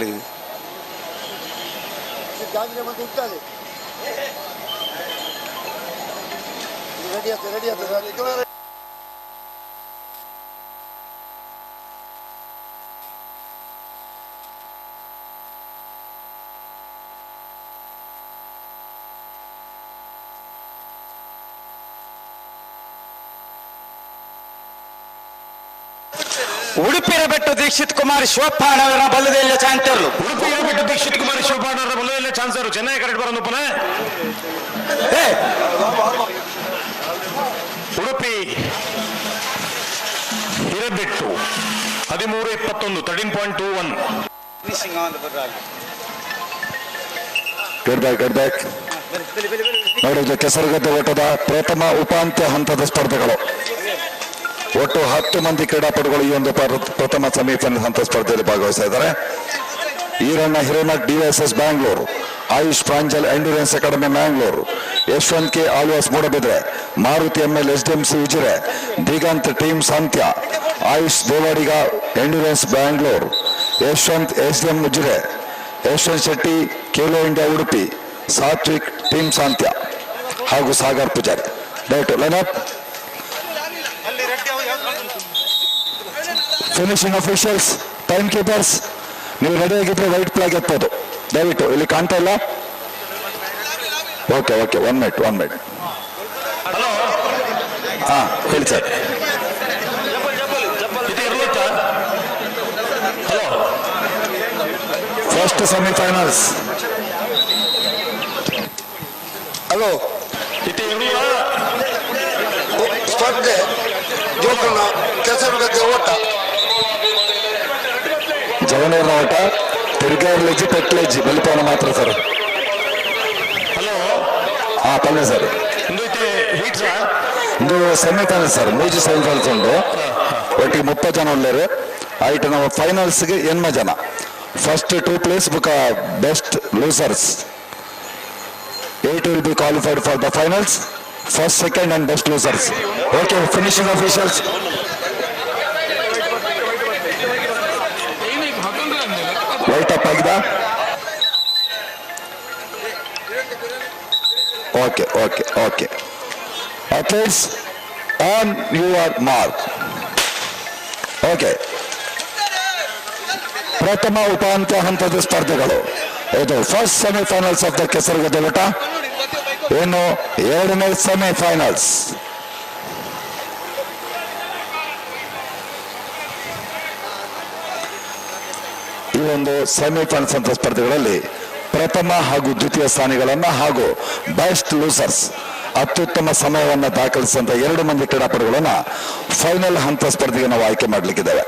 ಉಡುಪಿಯ ಬೆಟ್ಟು ದೀಕ್ಷಿತ್ ಕುಮಾರ್ ಶಿವಪ್ಪನವರ ಬಲ್ಲದೆಲ್ಲ ಚಾನ್ಸರ್. ಉಡುಪಿಯ ಬೆಟ್ಟು Dikshit Kumar ಶಿವಪ್ಪನವರ ಬಲ್ಲದೆಲ್ಲ ಚಾನ್ಸರ್ Chennai correct ಬರೋದಪ್ಪನ. Udupi Hirebettu 13:21 13.21. Get back, get back. ನೋಡಿ, ಕೆಸರುಗದ್ದೆ ಓಟದ ಪ್ರಥಮ ಉಪಾಂತ್ಯ ಹಂತದ ಸ್ಪರ್ಧೆಗಳು. ಒಟ್ಟು 10 ಮಂದಿ ಕ್ರೀಡಾಪಟುಗಳು ಈ ಒಂದು ಪ್ರಥಮ ಸೆಮಿಫೈನಲ್ ಹಂತ ಸ್ಪರ್ಧೆಯಲ್ಲಿ ಭಾಗವಹಿಸ್ತಾ ಇದ್ದಾರೆ. Eeranna Hiremath DSS Bangalore, Ayush Pranjal endurance academy Mangalore, Yashwant K Alva's Moodbidri, Maruti ML SDMC Ujire, Diganth team Santya, Ayush Devadiga endurance Bangalore, Yashwant SDM Ujire, Yashwant Shetty Khelo India Udupi, Satvik team Santya ಹಾಗೂ ಸಾಗರ್ ಪೂಜಾರಿ. ದಯವಿಟ್ಟು line up. Finishing officials, time keepers, ನೀವು ready ಆಗಿದ್ರೆ white flag ಎತ್ಬೋದು. ದಯವಿಟ್ಟು ಇಲ್ಲಿ ಕಾಣ್ತಾ ಇಲ್ಲ. Okay okay, one minute one minute. ಹಾ ಹೇಳಿ sir. First semifinals. Hello. Hello ಸ್ಪರ್ಧೆ ಜೋಕಲ್ನ ಕೆಸರುಗದ್ದೆ ಓಟ. ಜವನೇರ್ನ ಓಟ ತಿರುಗಾರ್ಲೆಜ್ಜಿ ಪೆಟ್ಲೆಜ್ಜಿ ಬಲಿಪಾನ ಮಾತ್ರ ಸರ್. ಹಲೋ ಹಾ ಪಲ್ಲೆ ಸರ್. ಇಂದು ಸೆಮಿಫೈನಲ್ ಸರ್, ಮೂಜಿ ಸೆಮಿಫೈನಲ್ಸ್ ಉಂಟು. ಒಟ್ಟಿಗೆ 30 ಜನ ಉಳ್ಳೇರು. ಐಟ್ ನಮ್ಮ ಫೈನಲ್ಸ್ಗೆ 80 ಜನ. ಫಸ್ಟ್ 2 ಪ್ಲೇಸ್ ಬುಕ್ಕ best losers 8 will be qualified for the finals. First, second and best losers. Okay, finishing officials. White up ಆಗಿದೆ. Okay okay okay. Athletes on your mark. Okay, ಪ್ರಥಮ ಉಪಾಂತ್ಯ ಹಂತದ ಸ್ಪರ್ಧೆಗಳು ಇದು. ಫಸ್ಟ್ ಸೆಮಿಫೈನಲ್ಸ್ ಆಫ್ the ಕೆಸರುಗದ್ದೆ ಓಟ. ಇನ್ನು ಎರಡನೇ semifinals. ಈ ಒಂದು ಸೆಮಿಫೈನಲ್ಸ್ ಅಂತ ಸ್ಪರ್ಧೆಗಳಲ್ಲಿ ಪ್ರಥಮ ಹಾಗೂ ದ್ವಿತೀಯ ಸ್ಥಾನಿಗಳನ್ನ ಹಾಗೂ ಬೆಸ್ಟ್ ಲೂಸರ್ಸ್ ಅತ್ಯುತ್ತಮ ಸಮಯವನ್ನು ದಾಖಲಿಸಿದಂತ 2 ಮಂದಿ ಕ್ರೀಡಾಪಟುಗಳನ್ನ ಫೈನಲ್ ಹಂತ ಸ್ಪರ್ಧೆಗೆ ನಾವು ಆಯ್ಕೆ ಮಾಡಲಿಕ್ಕಿದ್ದೇವೆ.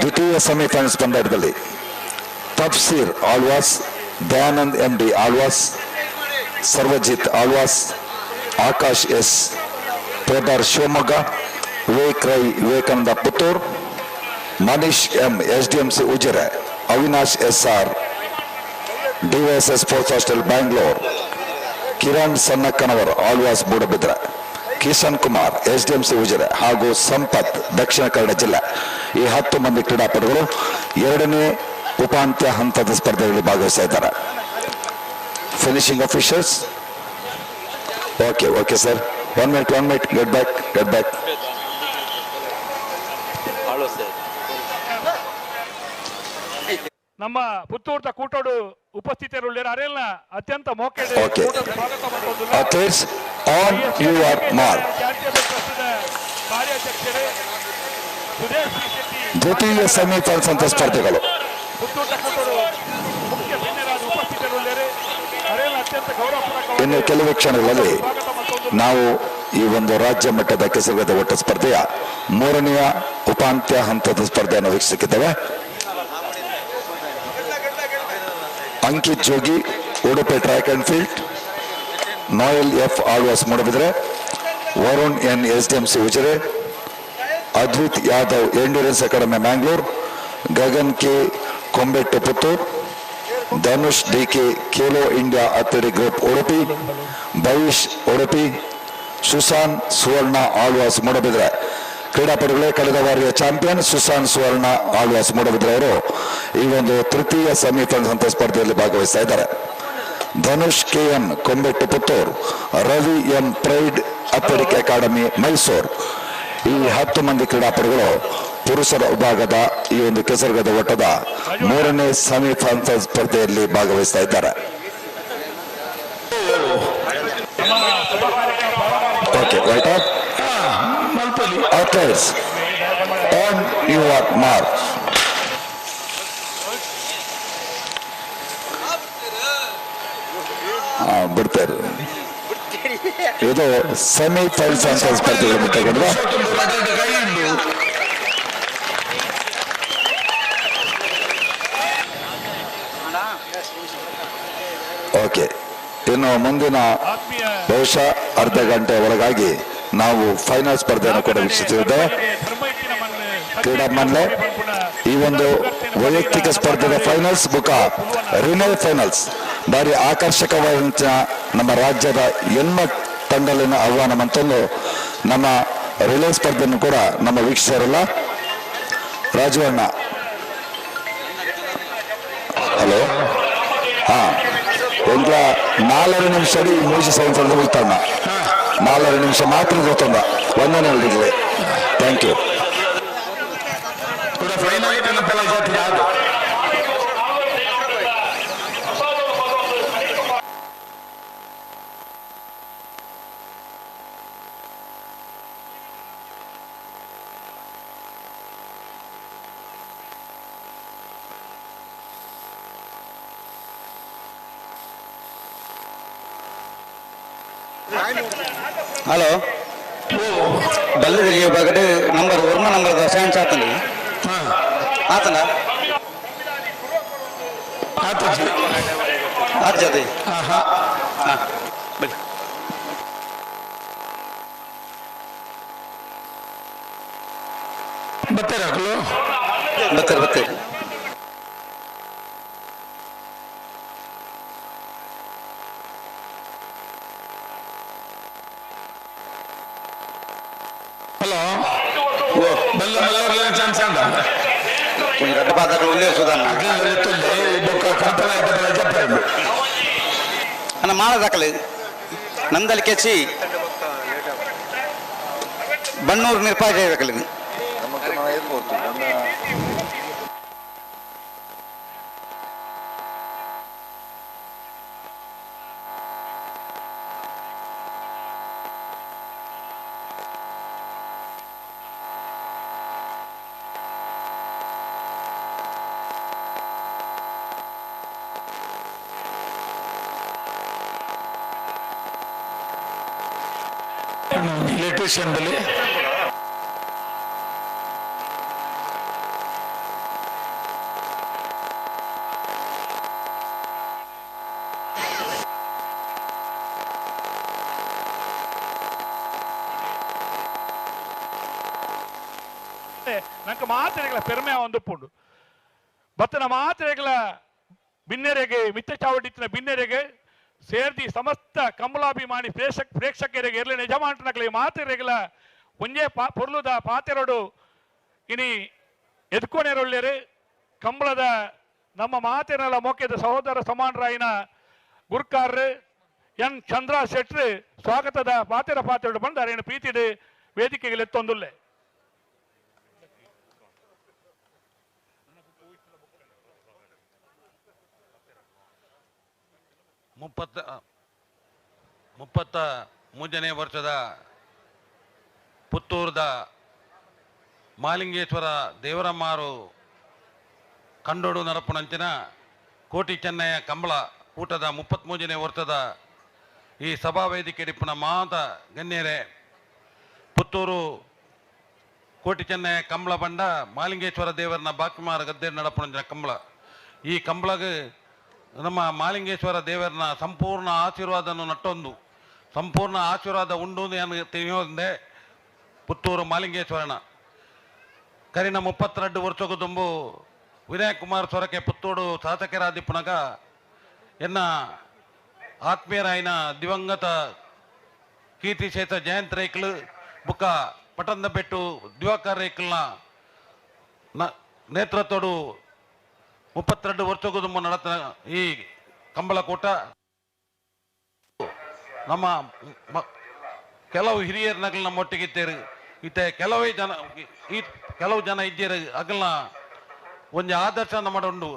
ದ್ವಿತೀಯ semifinals ಪಂದ್ಯಾಟದಲ್ಲಿ Tafseer Alvas, Dayanand M D Alvas, Sarvajit Alvas, Akash S Pradar Shivamogga, Vivek Rai Vivekananda Puttur, Manish M S D M C Ujire, Avinash S R DYSS sports hostel Bangalore, Kiran Sannakkanavar Alvas Moodbidri, Kishan Kumar S D M C Ujire ಹಾಗೂ ಸಂಪತ್ ದಕ್ಷಿಣ ಕನ್ನಡ ಜಿಲ್ಲೆ. ಈ 10 ಮಂದಿ ಕ್ರೀಡಾಪಟುಗಳು ಎರಡನೇ ಉಪಾಂತ್ಯ ಹಂತದ ಸ್ಪರ್ಧೆಗಳಲ್ಲಿ ಭಾಗವಹಿಸ್ತಾ ಇದ್ದಾರೆ. Finishing officials. Okay okay sir, 1 minute 1 minute, get back get back. ನಮ್ಮ ಪುತ್ತೂರ್ದ ಕೂಟೋಡು ಉಪಸ್ಥಿತರುಳ್ಳೇರು ಅರೆಲ್ನ ಅತ್ಯಂತ ಮೋಕೆಡ್ okay. Athletes on your mark. ಕಾರ್ಯಾಧ್ಯಕ್ಷರೇ Sudesh Shetty ದ್ವಿತೀಯ ಸೆಮಿಫೈನಲ್ಸ್ ಅಂತ ಸ್ಪರ್ಧೆಗಳು. ಪುತ್ತೂರ್ದ ಕೂಟೋಡು ಮುಖ್ಯ ಗಣ್ಯರಾದ ಉಪಸ್ಥಿತರುಳ್ಳೇರು ಅರೆಲ್ನ ಅತ್ಯಂತ ಗೌರವಪೂರ್ವಕವಾಗಿ ಇನ್ನು ಕೆಲವೇ ಕ್ಷಣಗಳಲ್ಲಿ ನಾವು ಈ ಒಂದು ರಾಜ್ಯ ಮಟ್ಟದ ಕೆಸರುಗದ್ದೆ ಓಟ ಸ್ಪರ್ಧೆಯ ಮೂರನೆಯ ಉಪಾಂತ್ಯ ಹಂತದ ಸ್ಪರ್ಧೆಯನ್ನು ವೀಕ್ಷಿಸಿದ್ದೇವೆ. Ankit Jogi Udupi track and field, Noel F Alvas Moodbidri, Varun N S D M C Ujire, Advait Yadav endurance academy Mangalore, Gagan K Kombettu Puttur, Dhanush D K Khelo India athletic group Udupi, Bhavish Udupi, Susan Suvarna Alvas Moodbidri. ಕ್ರೀಡಾಪಟುಗಳೇ, ಕಳೆದ ಬಾರಿಯ champion Susan ಸುವರ್ಣ ಆಳ್ವಾಸ್ ಮೂಡಬಿದ್ರೆ ಅವರು ಈ ಒಂದು ತೃತೀಯ semifinal ಹಂತ ಸ್ಪರ್ಧೆಯಲ್ಲಿ ಭಾಗವಹಿಸ್ತಾ ಇದ್ದಾರೆ. Dhanush K N Kombettu Puttur, Ravi M pride athletic academy Mysore. ಈ 10 ಮಂದಿ ಕ್ರೀಡಾಪಟುಗಳು ಪುರುಷರ ವಿಭಾಗದ ಈ ಒಂದು ಕೆಸರುಗದ್ದೆ ಓಟದ ಮೂರನೇ ಸೆಮಿಫೈನಲ್ ಸ್ಪರ್ಧೆಯಲ್ಲಿ ಭಾಗವಹಿಸ್ತಾ ಇದ್ದಾರೆ. Okay, right up. Athletes on your mark. ಬಿಡ್ತಾರೆ. ಇದು ಸೆಮಿಫೈನಲ್ಸ್ ಅಂತ ಸ್ಪರ್ಧೆಗಳನ್ನು ತಗೊಂಡ್ರೆ ಓಕೆ. ಇನ್ನು ಮುಂದಿನ ಬಹುಶಃ ಅರ್ಧ ಗಂಟೆ ಒಳಗಾಗಿ ನಾವು ಫೈನಲ್ ಸ್ಪರ್ಧೆಯನ್ನು ಕೂಡ ವೀಕ್ಷಿಸಿದ್ದೇವೆ. ಕ್ರೀಡಾ ಮನ್ಲೆ ಈ ಒಂದು ವೈಯಕ್ತಿಕ ಸ್ಪರ್ಧೆಯ ಫೈನಲ್ಸ್ ಬುಕ ರಿಲೇ ಫೈನಲ್ಸ್ ಭಾರಿ ಆಕರ್ಷಕವಾದ ನಮ್ಮ ರಾಜ್ಯದ ಎನ್ಮ ತಂಡಲಿನ ಆಹ್ವಾನ ಮತ್ತೊಂದು ನಮ್ಮ ರಿಲೇ ಸ್ಪರ್ಧೆಯನ್ನು ಕೂಡ ನಮ್ಮ ವೀಕ್ಷಿಸರಲ್ಲ. ರಾಜು ಅಣ್ಣ, ಹಲೋ. ಹಾ, ಒಂದ 4 ನಿಮಿಷ ಮೂಜಿ ಸೆಕೆಂಡ್ ಉಳ್ತಾಣ, 4 ನಿಮಿಷ ಮಾತ್ರ ಗೊತ್ತೊಂದ. ವಂದನೆ ಎಲ್ರಿಗೂ, thank you. ಹಲೋ ಬಲ್ಲದ ವಿಭಾಗದ ನಂಬರ್ ವರ್ಮ ನಂಬರ್ ಸ್ಯಾನ್ಸ್ ಆತನ ಆತನ ಆತ ಜೊತೆ ಹಾಂ ಬನ್ನಿ. ಬರ್ತಾರೆ ಬರ್ತಾರೆ ಬರ್ತಾರೆ. ಹಲೋ ಬಲ್ಲ ಮಲ್ಲರ್ಲ ಚಾನ್ಸ್ ಅಂಡ ಒಂಜಿ ರಡ್ಡ್ ಪಾತ್ರಗಳು ಉಲ್ಲೇಖ ಸುಧಾರಣ ಬೊಕ್ಕ ಕಲ್ಪನಾ ಜಪ್ಪ ಅಣ್ಣ ಮಾಳದಾಕಲೆ ನಂದಲಿ ಕೆಚ್ಚಿ ಬಣ್ಣೂರು ನಿರ್ಪಾಯ ದಾಖಲೆ. ಎಲೆಕ್ಟ್ರಿಷಿಯನ್ ಬಲ್ಲಿ ನಂಗೆ ಮಾತೆರೆಗಳ ಪೆರ್ಮೆ ಒಂದು ಪುಂಡು ಬತ್ತನ ಮಾತೆರೆಗಳ ಬಿನ್ನೆರೆಗೆ ಮಿತ್ತ ಚಾವಡಿತ್ತಿನ ಬಿನ್ನೆರೆಗೆ ಸೇರ್ದಿ ಸಮಸ್ತ ಕಮಲಾಭಿಮಾನಿ ಪ್ರೇಕ್ಷಕರಿಗೆ ಇರಲಿ ನಿಜಮಾಂಟನಕಲೆ ಮಾತೆರೆಗಳ ಒಂಜೇ ಪಾ ಪೊರ್ಲುದ ಪಾತೆರಡು ಇನಿ ಎದ್ಕೊನೆರೊಳ್ಳೆರು ಕಂಬಳದ ನಮ್ಮ ಮಾತೆರಲ ಮೋಕೆದ ಸಹೋದರ ಸಮಾನರಾಯಿನ ಗುರ್ಕಾರ್ರು ಎನ್ ಚಂದ್ರ ಶೆಟ್ರು ಸ್ವಾಗತದ ಪಾತೆರ ಪಾತೆರಡು ಬಂದಾರೆ ಪ್ರೀತಿಡು ವೇದಿಕೆಗೆ ಎತ್ತೊಂದುಲ್ಲೆ. 33ನೇ ವರ್ಷದ ಪುತ್ತೂರದ ಮಾಲಿಂಗೇಶ್ವರ ದೇವರಮ್ಮಾರು ಕಂಡೋಡು ನರಪುಣಂಚಿನ ಕೋಟಿ ಚೆನ್ನಯ್ಯ ಕಂಬಳ ಕೂಟದ 33ನೇ ವರ್ಷದ ಈ ಸಭಾ ವೇದಿಕೆ ಡಿಪ್ಪುನ ಮಾತ ಗಣ್ಯರೇ, ಪುತ್ತೂರು ಕೋಟಿ ಚೆನ್ನಯ್ಯ ಕಂಬಳ ಬಂಡ ಮಾಲಿಂಗೇಶ್ವರ ದೇವರನ ಬಾಕಿಮಾರ ಗದ್ದೆ ನಡಪುಣಂಚಿನ ಕಂಬಳ. ಈ ಕಂಬಳಗೆ ನಮ್ಮ ಮಾಲಿಂಗೇಶ್ವರ ದೇವರನ ಸಂಪೂರ್ಣ ಆಶೀರ್ವಾದವನ್ನು ನಟ್ಟೊಂದು ಸಂಪೂರ್ಣ ಆಶೀರ್ವಾದ ಉಂಡು ತಿಳಿಯೋದೆ ಪುತ್ತೂರು ಮಾಲಿಂಗೇಶ್ವರನ ಕರಿನ 32 ವರ್ಷಕ್ಕೂ ತುಂಬು ವಿನಯ್ ಕುಮಾರ್ ಸೊರಕೆ ಪುತ್ತೂರು ಶಾಸಕರಾದಿಪ್ಪನಗ ಎನ್ನ ಆತ್ಮೀಯರಾಯಿನ ದಿವಂಗತ ಕೀರ್ತಿಶೇಷ ಜಯಂತ್ ರೇಕ್ಲು ಬುಕ್ಕ ಪಟಂದ ಬೆಟ್ಟು ದಿವಾಕರ್ ರೇಕ್ಲ್ನ ನೇತೃತ್ವಡು 32 ವರ್ಷಕ್ಕೂ ತುಂಬ ನಡೆದ ಈ ಕಂಬಳಕೂಟ ನಮ್ಮ ಕೆಲವು ಹಿರಿಯರ್ನಗಲ್ ನಮ್ಮೊಟ್ಟಿಗೆ ಇದ್ದೇರು ಇತ್ತೆ ಕೆಲವೇ ಜನ ಈ ಕೆಲವು ಜನ ಇದ್ದೀರು ಅಗಲ್ನ ಒಂದು ಆದರ್ಶ ನಮ್ಮ ಉಂಡು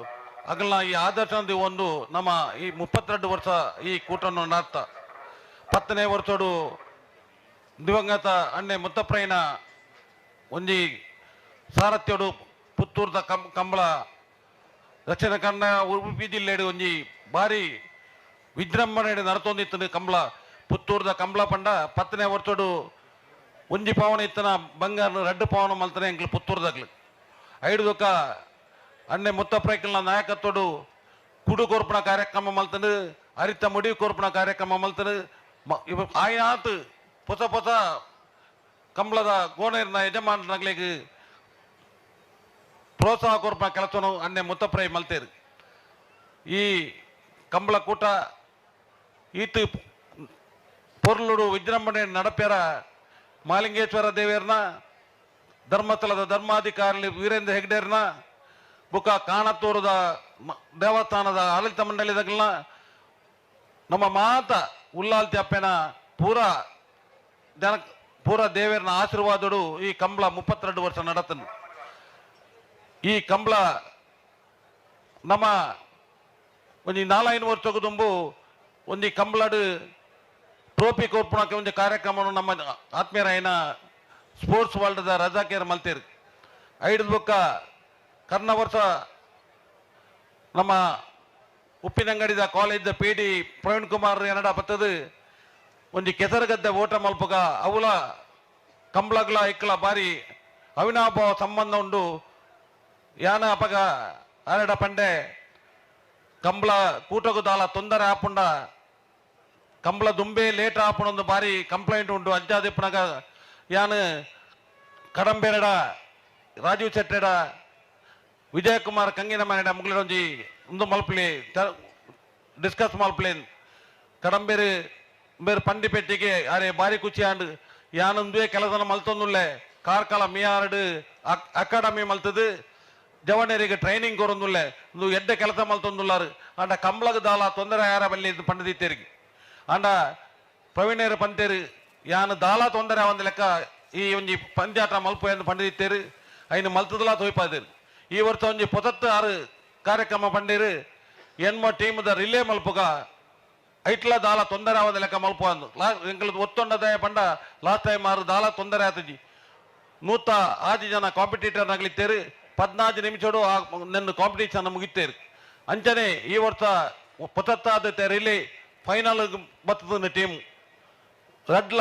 ಅಗಲ್ನ ಈ ಆದರ್ಶ ಒಂದು ನಮ್ಮ ಈ 32 ವರ್ಷ ಈ ಕೂಟವನ್ನು ನಡೆತ 10ನೇ ವರ್ಷಡು ದಿವಂಗತ ಅಣ್ಣೆ ಮುತ್ತಪ್ರಯ್ಯನ ಒಂಜಿ ಸಾರಥ್ಯಡು ಪುತ್ತೂರ್ದ ಕಂಬಳ ದಕ್ಷಿಣ ಕನ್ನಡ ಉಡುಪಿ ಜಿಲ್ಲೆಡು ಒಂಜಿ ಭಾರಿ ವಿಜೃಂಭಣೆ ನಡತೊಂದಿತ್ತು ಕಂಬಳ ಪುತ್ತೂರ್ದ ಕಂಬಳ ಪಂಡ 10ನೇ ವರ್ಷಡು ಒಂಜಿ ಪಾವನ ಇತ್ತನ ಬಂಗಾರ ರಡ್ಡು ಪಾವನ ಮಲ್ತನೆ ಎಂಕ್ಲು ಪುತ್ತೂರ್ದಾಗ್ಲು ಐಡುದೊಕ್ಕ ಅಣ್ಣೆ ಮುತ್ತಪ್ರೈಕಲ್ನ ನಾಯಕತ್ವಡು ಕುಡು ಕೋರ್ಪಣ ಕಾರ್ಯಕ್ರಮ ಮಲ್ತನು ಅರಿತ ಮುಡಿ ಕೋರ್ಪಣ ಕಾರ್ಯಕ್ರಮ ಮಲ್ತನು ಆಯಾತ್ ಹೊಸ ಹೊಸ ಕಂಬಳದ ಗೋಣೇರ್ನ ಯಜಮಾನಗಳಿಗೆ ಪ್ರೋತ್ಸಾಹ ಕೊರ್ಪಣ ಕೆಲಸವನ್ನು ಅಣ್ಣೆ ಮುತ್ತಪ್ರೈ ಮಲ್ತೇರು. ಈ ಕಂಬಳ ಕೂಟ ಈತು ಪೊರ್ಲುಡು ವಿಜೃಂಭಣೆ ನಡಪ್ಯಾರ ಮಾಲಿಂಗೇಶ್ವರ ದೇವೇರ್ನ ಧರ್ಮಸ್ಥಳದ ಧರ್ಮಾಧಿಕಾರಿ ವೀರೇಂದ್ರ ಹೆಗ್ಡೇರ್ನ ಬುಕ್ಕ ಕಾಣತೂರದ ದೇವಸ್ಥಾನದ ಆಡಳಿತ ಮಂಡಳಿದಾಗಲ್ನ ನಮ್ಮ ಮಾತ ಉಲ್ಲಾಲ್ತಿ ಅಪ್ಪನ ಪೂರಾ ಜನ ಪೂರಾ ದೇವೇರ್ನ ಆಶೀರ್ವಾದಡು ಈ ಕಂಬಳ 32 ವರ್ಷ ನಡತನು. ಈ ಕಂಬಳ ನಮ್ಮ ಒಂಜಿ 4-5 ವರ್ಷಕ್ಕೂ ತುಂಬು ಒಂಜಿ ಕಂಬಳಡು ಟ್ರೋಫಿ ಕೊರ್ಪುಣಕ್ಕೆ ಒಂದು ಕಾರ್ಯಕ್ರಮವನ್ನು ನಮ್ಮ ಆತ್ಮೀಯರಾಯಿನ ಸ್ಪೋರ್ಟ್ಸ್ ವರ್ಲ್ಡ್ದ ರಜಾಕೇರ್ ಮಲ್ತೇರು. ಐದು ಬೊಕ್ಕ ಕರ್ನ ವರ್ಷ ನಮ್ಮ ಉಪ್ಪಿನಂಗಡಿದ ಕಾಲೇಜ್ದ ಪಿ ಡಿ ಪ್ರವೀಣ್ ಕುಮಾರ್ ಎನ್ನಡ ಬತ್ತದು ಒಂಜಿ ಕೆಸರುಗದ್ದೆ ಓಟ ಮಲ್ಪುಗ ಅವುಲ ಕಂಬ್ಳಗ್ಲ ಇಕ್ಕಲ ಬಾರಿ ಅವಿನಾಭಾವ ಸಂಬಂಧ ಉಂಡು. ಯಾನ ಅಪಗ ಆರೆಡ ಪಂಡೆ ಕಂಬ್ಳ ಕೂಟಗು ದಾಲ ತೊಂದರೆ ಆಪುಂಡ ಕಂಬ್ಳ ದುಂಬೆ ಲೇಟ್ ಆಪುಣೊಂದು ಬಾರಿ ಕಂಪ್ಲೇಂಟ್ ಉಂಡು. ಅಂಚಾದಿಪ್ಪನಗ ಯಾನು ಕಡಂಬೇರಡ ರಾಜೀವ್ ಶೆಟ್ಟೆಡ ವಿಜಯಕುಮಾರ್ ಕಂಗಿನ ಮನೆಡ ಮುಗ್ಲಿಡೊಂಜಿ ಉಂದು ಮಲ್ಪಲಿ ಡಿಸ್ಕಸ್ ಮಲ್ಪಲಿ ಕಡಂಬೇರು ಬೇರೆ ಪಂಡಿಪೆಟ್ಟಿಗೆ ಅರೆ ಬಾರಿ ಖುಷಿ ಆಂಡ್ ಯಾನೊಂದುವೆ ಕೆಲಸನ ಮಲ್ತೊಂದುಲ್ಲೆ ಕಾರ್ಕಳ ಮಿಯಾರ್ಡ್ ಅಕಾಡೆಮಿ ಮಲ್ತದು ಜವಣರಿಗೆ ಟ್ರೈನಿಂಗ್ ಕೊರೊಂದುಲ್ಲೆ ಒಂದು ಎಡ್ಡೆ ಕೆಲಸ ಮಲ್ತೊಂದುಲ್ಲಾರು. ಆಂಡ ಕಂಬ್ಳಗ ದಾಲ ತೊಂದರೆ ಯಾರ ಬಲ್ಲಿ ಪಂಡಿದಿತ್ತೇರಿಗೆ ಆಂಡ ಪ್ರವೀಣೇರು ಪಂತೇರು ಯಾನು ದಾಲ ತೊಂದರೆ ಒಂದು ಲೆಕ್ಕ ಈ ಒಂಜಿ ಪಂದ್ಯಾಟ ಮಲ್ಪ ಎಂದು ಪಂಡಿದಿತ್ತೇರು ಐನು ಮಲ್ತದಲಾ ತೋಯ್ಪಾದೇರು. ಈ ವರ್ಷ ಒಂಜಿ 96 ಕಾರ್ಯಕ್ರಮ ಪಂಡೇರು ಎನ್ಮ ಟೀಮ್ದ ರಿಲೇ ಮಲ್ಪುಗ ಐಟ್ಲ ದಾಲ ತೊಂದರೆ ಆವದ ಲೆಕ್ಕ ಮಲ್ಪ ಅಂದು ಎಂಕಲ್ ಒತ್ತೊಂಡದ ಪಂಡ ಲಾಸ್ಟ್ ಟೈಮ್ ಆರು ದಾಲ ತೊಂದರೆ ಆತಜಿ 106 ಜನ ಕಾಂಪಿಟೇಟರ್ ನಗಲಿತ್ತೇರು 14 ನಿಮಿಷಡು ನನ್ನ ಕಾಂಪಿಟೇಷನ್ ಮುಗಿತ್ತೇರು. ಅಂಚನೆ ಈ ವರ್ಷ 76 ರಿಲೇ ಫೈನಲ್ ಬತ್ತದ ಟೀಮ್ ರಡ್ಲ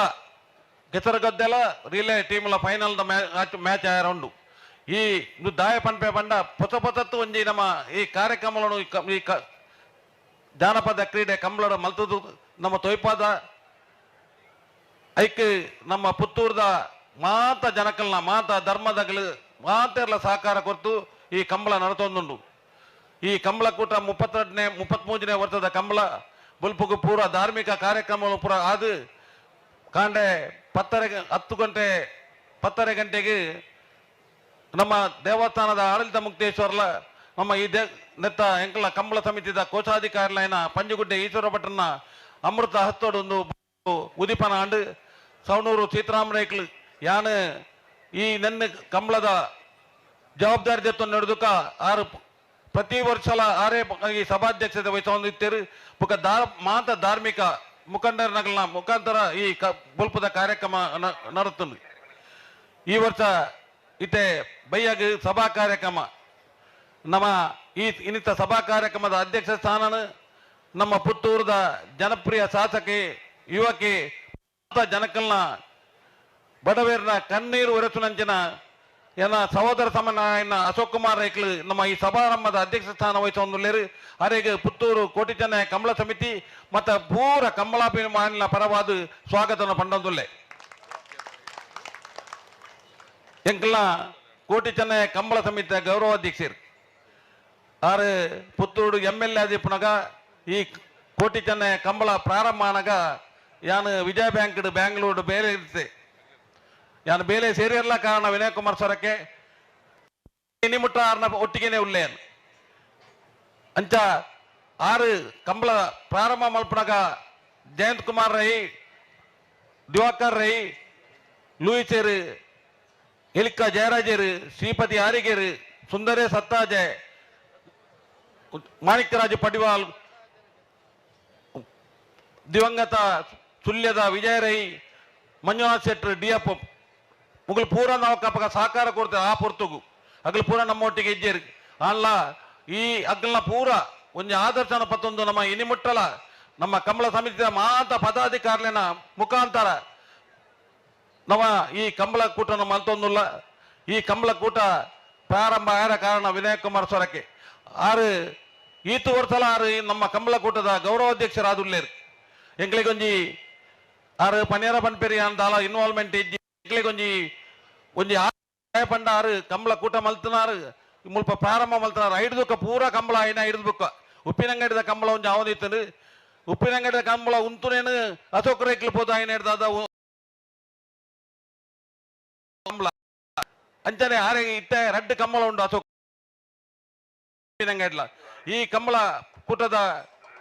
ಕೆಸರಗದ್ದೆಲ್ಲ ರಿಲೇ ಟೀಮ್ಲ ಫೈನಲ್ ಮ್ಯಾಚ್ ಆಯರ ಉಂಡು. ಈ ದಾಯ ಪನ್ಪೆ ಪಂಡ ಪೊಸ ಪೊಸತ್ತು ಒಂಜಿ ನಮ್ಮ ಈ ಕಾರ್ಯಕ್ರಮಗಳನ್ನು ಈ ಜಾನಪದ ಕ್ರೀಡೆ ಕಂಬಳದ ಮಲ್ತದು ನಮ್ಮ ತೊಯ್ಪಾದ ಐಕ್ ನಮ್ಮ ಪುತ್ತೂರ್ದ ಮಾತ ಜನಕಲ್ನ ಮಾತ ಧರ್ಮದಗಳು ಮಾತೆರ್ಲ ಸಹಕಾರ ಕೊರ್ತು ಈ ಕಂಬಳ ನಡತೊಂದುಂಡು. ಈ ಕಂಬಳ ಕೂಟ 32ನೇ 33ನೇ ವರ್ಷದ ಕಂಬಳ ಬುಲ್ಪುಗು ಪೂರ ಧಾರ್ಮಿಕ ಕಾರ್ಯಕ್ರಮಗಳು ಪೂರ ಅದು ಕಾಂಡೆ 10:30 ಗಂಟೆಗೆ ನಮ್ಮ ದೇವಸ್ಥಾನದ ಆಡಳಿತ ಮುಕ್ತೇಶ್ವರಲ ನಮ್ಮ ಈ ನೆತ್ತ ಎಂಕಲ ಕಂಬಳ ಸಮಿತಿದ ಕೋಶಾಧಿಕಾರಿಲೈನ ಪಂಜುಗುಡ್ಡೆ ಈಶ್ವರ ಭಟ್ರನ ಅಮೃತ ಹಸ್ತೋಡೊಂದು ಉದಿಪನ ಆಂಡು ಸವಣೂರು ಸೀತಾರಾಮರೇಕ್ಲು ಯಾನು ಈ ನನ್ನ ಕಂಬಳದ ಜವಾಬ್ದಾರಿ ದತ್ತು ನಡೆದುಕ ಆರು ಪ್ರತಿ ವರ್ಷಲ ಆರೇ ಈ ಸಭಾಧ್ಯಕ್ಷತೆ ವಹಿಸಿಕೊಂಡಿತ್ತೇರು. ಬುಕ್ಕ ಮಾತ ಧಾರ್ಮಿಕ ಮುಖಂಡರನಗಲ್ನ ಮುಖಾಂತರ ಈ ಬುಲ್ಪದ ಕಾರ್ಯಕ್ರಮ ನಡತುಂಡು. ಈ ವರ್ಷ ಇತ್ತೆ ಬೈಯಾಗ ಸಭಾ ಕಾರ್ಯಕ್ರಮ ನಮ್ಮ ಈ ಇನ್ನಿತ ಸಭಾ ಕಾರ್ಯಕ್ರಮದ ಅಧ್ಯಕ್ಷ ಸ್ಥಾನನ ನಮ್ಮ ಪುತ್ತೂರದ ಜನಪ್ರಿಯ ಶಾಸಕಿ ಯುವಕಿ ಜನಕಲ್ನ ಬಡವೇರ್ನ ಕಣ್ಣೀರು ಒರೆಸುನಂಚಿನ ಎನ್ನ ಸಹೋದರ ಸಮನಾಯನ ಅಶೋಕ್ ಕುಮಾರ್ ರೇಕ್ಲು ನಮ್ಮ ಈ ಸಭಾರಂಭದ ಅಧ್ಯಕ್ಷ ಸ್ಥಾನ ವಹಿಸಿಕೊಂಡಿಲ್ಲೇರು. ಅರೆಗೆ ಪುತ್ತೂರು ಕೋಟಿಚನ್ನ ಕಂಬಳ ಸಮಿತಿ ಮತ್ತು ಪೂರ ಕಂಬಳಾಭಿಮಾನಿನ ಪರವಾದ ಸ್ವಾಗತವನ್ನು ಪಂಡೊಂದುಲ್ಲೆ. ಎಂಕಲ್ನ ಕೋಟಿಚನ್ನ ಕಂಬಳ ಸಮಿತಿಯ ಗೌರವಾಧ್ಯಕ್ಷರು ಆರು ಪುತ್ತೂರು ಎಮ್ ಎಲ್ ಎ ಆದಿಪ್ಪನಗ ಈ ಕೋಟಿಚನ್ನ ಕಂಬಳ ಪ್ರಾರಂಭ ಆನಗ ಯಾನು ವಿಜಯ ಬ್ಯಾಂಕ್ ಬ್ಯಾಂಗ್ಳೂರು ಬೇರೆ ಇರುತ್ತೆ ಯಾನು ಬೇಲೆ ಸೇರಿರಲ್ಲ ಕಾರಣ ವಿನಯ್ ಕುಮಾರ್ ಸೊರಕೆ ನಿಮುಟ್ಟ ಆರ್ನ ಒಟ್ಟಿಗೆನೆ ಉಲ್ಲೇನು ಅಂಚ ಆರು ಕಂಬಳ ಪ್ರಾರಂಭ ಮಲ್ಪನಗ ಜಯಂತ್ ಕುಮಾರ್ ರೈ ದಿವಾಕರ್ ರೈ ಲೂಯಿಸೇರು ಎಲಿಕ್ಕ ಜಯರಾಜೇರು ಶ್ರೀಪತಿ ಆರಿಗೇರು ಸುಂದರೇ ಸತ್ತಾಜೆ ಮಾಣಿಕ್ಯರಾಜು ಪಡಿವಾಲ್ ದಿವಂಗತ ಸುಳ್ಯದ ವಿಜಯ ರೈ ಮಂಜುನಾಥ್ ಶೆಟ್ಟರ್ ಡಿ ಎಫ್ ಮುಗಲು ಪೂರ ನಾವು ಕಪ್ಪಗ ಸಹಕಾರ ಕೊಡ್ತೇವೆ ಆ ಪೊರ್ತುಗು ಅಗಲು ಪೂರ ನಮ್ಮೊಟ್ಟಿಗೆ ಇಜ್ಜೇರು ಅಲ್ಲ ಈ ಅಗ್ಲನ ಪೂರ ಒಂಜಿ ಆದರ್ಶನ ಪತ್ತೊಂದು ನಮ್ಮ ಇನಿಮುಟ್ಟಲ ನಮ್ಮ ಕಂಬಳ ಸಮಿತಿಯ ಮಾತ ಪದಾಧಿಕಾರಿನ ಮುಖಾಂತರ ನಮ್ಮ ಈ ಕಂಬಳ ಕೂಟ ನಮ್ಮ ಮಲ್ತೊಂದುಲ್ಲ. ಈ ಕಂಬಳ ಕೂಟ ಪ್ರಾರಂಭ ಆದ ಕಾರಣ ವಿನಯ್ ಕುಮಾರ್ ಸೊರಕೆ ಆರು ಈತು ವರ್ಷಲ ಆರು ನಮ್ಮ ಕಂಬಳ ಕೂಟದ ಗೌರವಾಧ್ಯಕ್ಷರಾದುಲ್ಲೇರು. ಎಂಕ್ಲಿಗೊಂಜಿ ಆರು ಪನೇರ ಪನ್ಪೆರಿ ಅಂದಾಲ ಇನ್ವಾಲ್ವ್ಮೆಂಟ್ ಇಜ್ಜಿ ಎಂಕ್ಲಿಗೊಂಜಿ ಒಂಜಿ ಪಂಡ ಆರು ಕಂಬಳ ಕೂಟ ಮಲ್ತನಾರು ಮುಲ್ಪ ಪ್ರಾರಂಭ ಮಲ್ತನಾರು ಐಡ್ದುಕ್ಕ ಪೂರ ಕಂಬಳ ಐನ ಐಡ್ದುಕ್ಕ ಉಪ್ಪಿನಂಗಡಿದ ಕಂಬಳ ಒಂಜಿ ಅವನಿತ್ತನು ಉಪ್ಪಿನಂಗಡಿದ ಕಂಬಳ ಉಂತುನೇನು ಅಶೋಕ್ ರೇಕ್ಲು ಪೋದು ಐನ ಹಿಡ್ದಾದ ಕಂಬಳ ಅಂಚನೆ ಆರೆ ಇಟ್ಟ ರಡ್ಡು ಕಂಬಳ ಉಂಡು ಅಶೋಕ್ ಉಪ್ಪಿನಂಗಡ್ಲ. ಈ ಕಂಬಳ ಕೂಟದ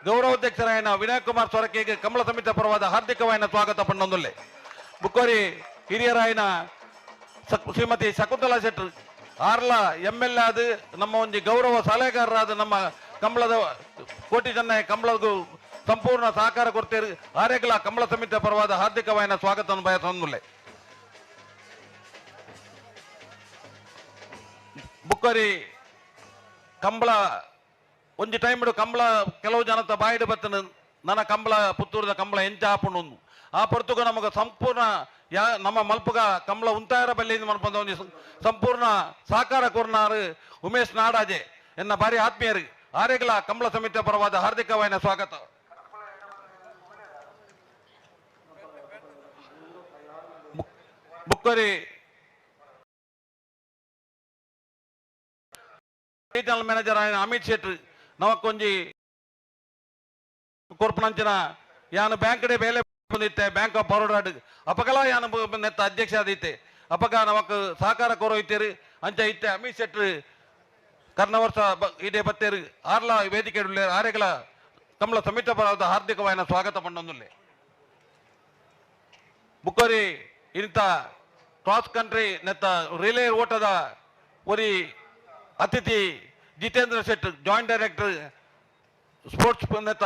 ಗೌರವಾಧ್ಯಕ್ಷರಾಯನ ವಿನಯ್ ಕುಮಾರ್ ಸೊರಕೆಗೆ ಕಂಬಳ ಸಮಿತಿ ಪರವಾದ ಹಾರ್ದಿಕವಾಯಿನ ಸ್ವಾಗತ ಪಣ್ಣೊಂದುಲ್ಲೆ. ಬುಕ್ಕೋರಿ ಹಿರಿಯರಾಯನ ಶ್ರೀಮತಿ ಶಕುಂತಲಾ ಶೆಟ್ಟರ್ ಆರ್ಲ ಎಮ್ ಎಲ್ ಎ ಆದ ನಮ್ಮ ಒಂಜಿ ಗೌರವ ಸಲಹೆಗಾರರಾದ ನಮ್ಮ ಕಂಬಳದ ಕೋಟಿ ಜನ ಕಂಬಳಗೂ ಸಂಪೂರ್ಣ ಸಹಕಾರ ಕೊಡ್ತೇರು. ಆರೇಗಲ ಕಂಬಳ ಸಮಿತಿ ಪರವಾದ ಹಾರ್ದಿಕವಾಯಿನ ಸ್ವಾಗತವನ್ನು ಬಯಸೊಂದುಲ್ಲೆ. ಬುಕ್ಕೋರಿ ಕಂಬಳ ಒಂಜಿ ಟೈಮ್ ಕಂಬಳ ಕೆಲವು ಜನತ ಬಾಯಿಡು ಬತ್ತನ ನನ್ನ ಕಂಬಳ ಪುತ್ತೂರದ ಕಂಬಳ ಎಂಚ ಆಪುಂಡು. ಆ ಪೊರ್ತುಗ ನಮಗೆ ಸಂಪೂರ್ಣ ಯಾ ನಮ್ಮ ಮಲ್ಪುಗ ಕಮಲ ಉಂತಾಯರ ಬಲ್ಲಿ ಮನ್ಪಂದ ಒಂಜಿ ಸಂಪೂರ್ಣ ಸಹಕಾರ ಕೋರ್ನಾರು ಉಮೇಶ್ ನಾಡಾಜೆ ಎನ್ನ ಭಾರಿ ಆತ್ಮೀಯರು ಆರೆಗ್ಲ ಕಮಲ ಸಮಿತಿಯ ಪರವಾದ ಹಾರ್ದಿಕವಾಯಿನ ಸ್ವಾಗತ. ಬುಕ್ಕರಿ ರೀಜನಲ್ ಮ್ಯಾನೇಜರ್ ಆಯಿನ ಅಮಿತ್ ಶೆಟ್ಟಿ ನಮಕ್ಕೊಂಜಿ ಕೊರ್ಪುನಂಚಿನ ಯಾನು ಬ್ಯಾಂಕ್ ಡೆ ಬೇಲೆ ಬಂದಿತ್ತೆ ಬ್ಯಾಂಕ್ ಆಫ್ ಬರೋಡಾ ಅಪಗಲ ಯಾನು ನೆತ್ತ ಅಧ್ಯಕ್ಷ ಆದಿತ್ತೆ ಅಪಗ ನಮಕ್ ಸಹಕಾರ ಕೋರೋ ಇತ್ತೇರು ಅಂಚ ಇತ್ತೆ ಅಮಿತ್ ಶೆಟ್ಟಿ ಕರ್ನ ವರ್ಷ ಇದೇ ಬತ್ತೇರು ಆರ್ಲ ವೇದಿಕೆ ಆರೆಗಳ ಕಮಲ ಸಮಿತ ಪರವಾದ ಹಾರ್ದಿಕವಾಯಿನ ಸ್ವಾಗತ ಪಂಡೊಂದುಲ್ಲೆ. ಬುಕ್ಕರಿ ಇಂತ ಕ್ರಾಸ್ ಕಂಟ್ರಿ ನೆತ್ತ ರಿಲೇ ಓಟದ ಒರಿ ಅತಿಥಿ Jitendra Shet joint director sports ನೆತ್ತ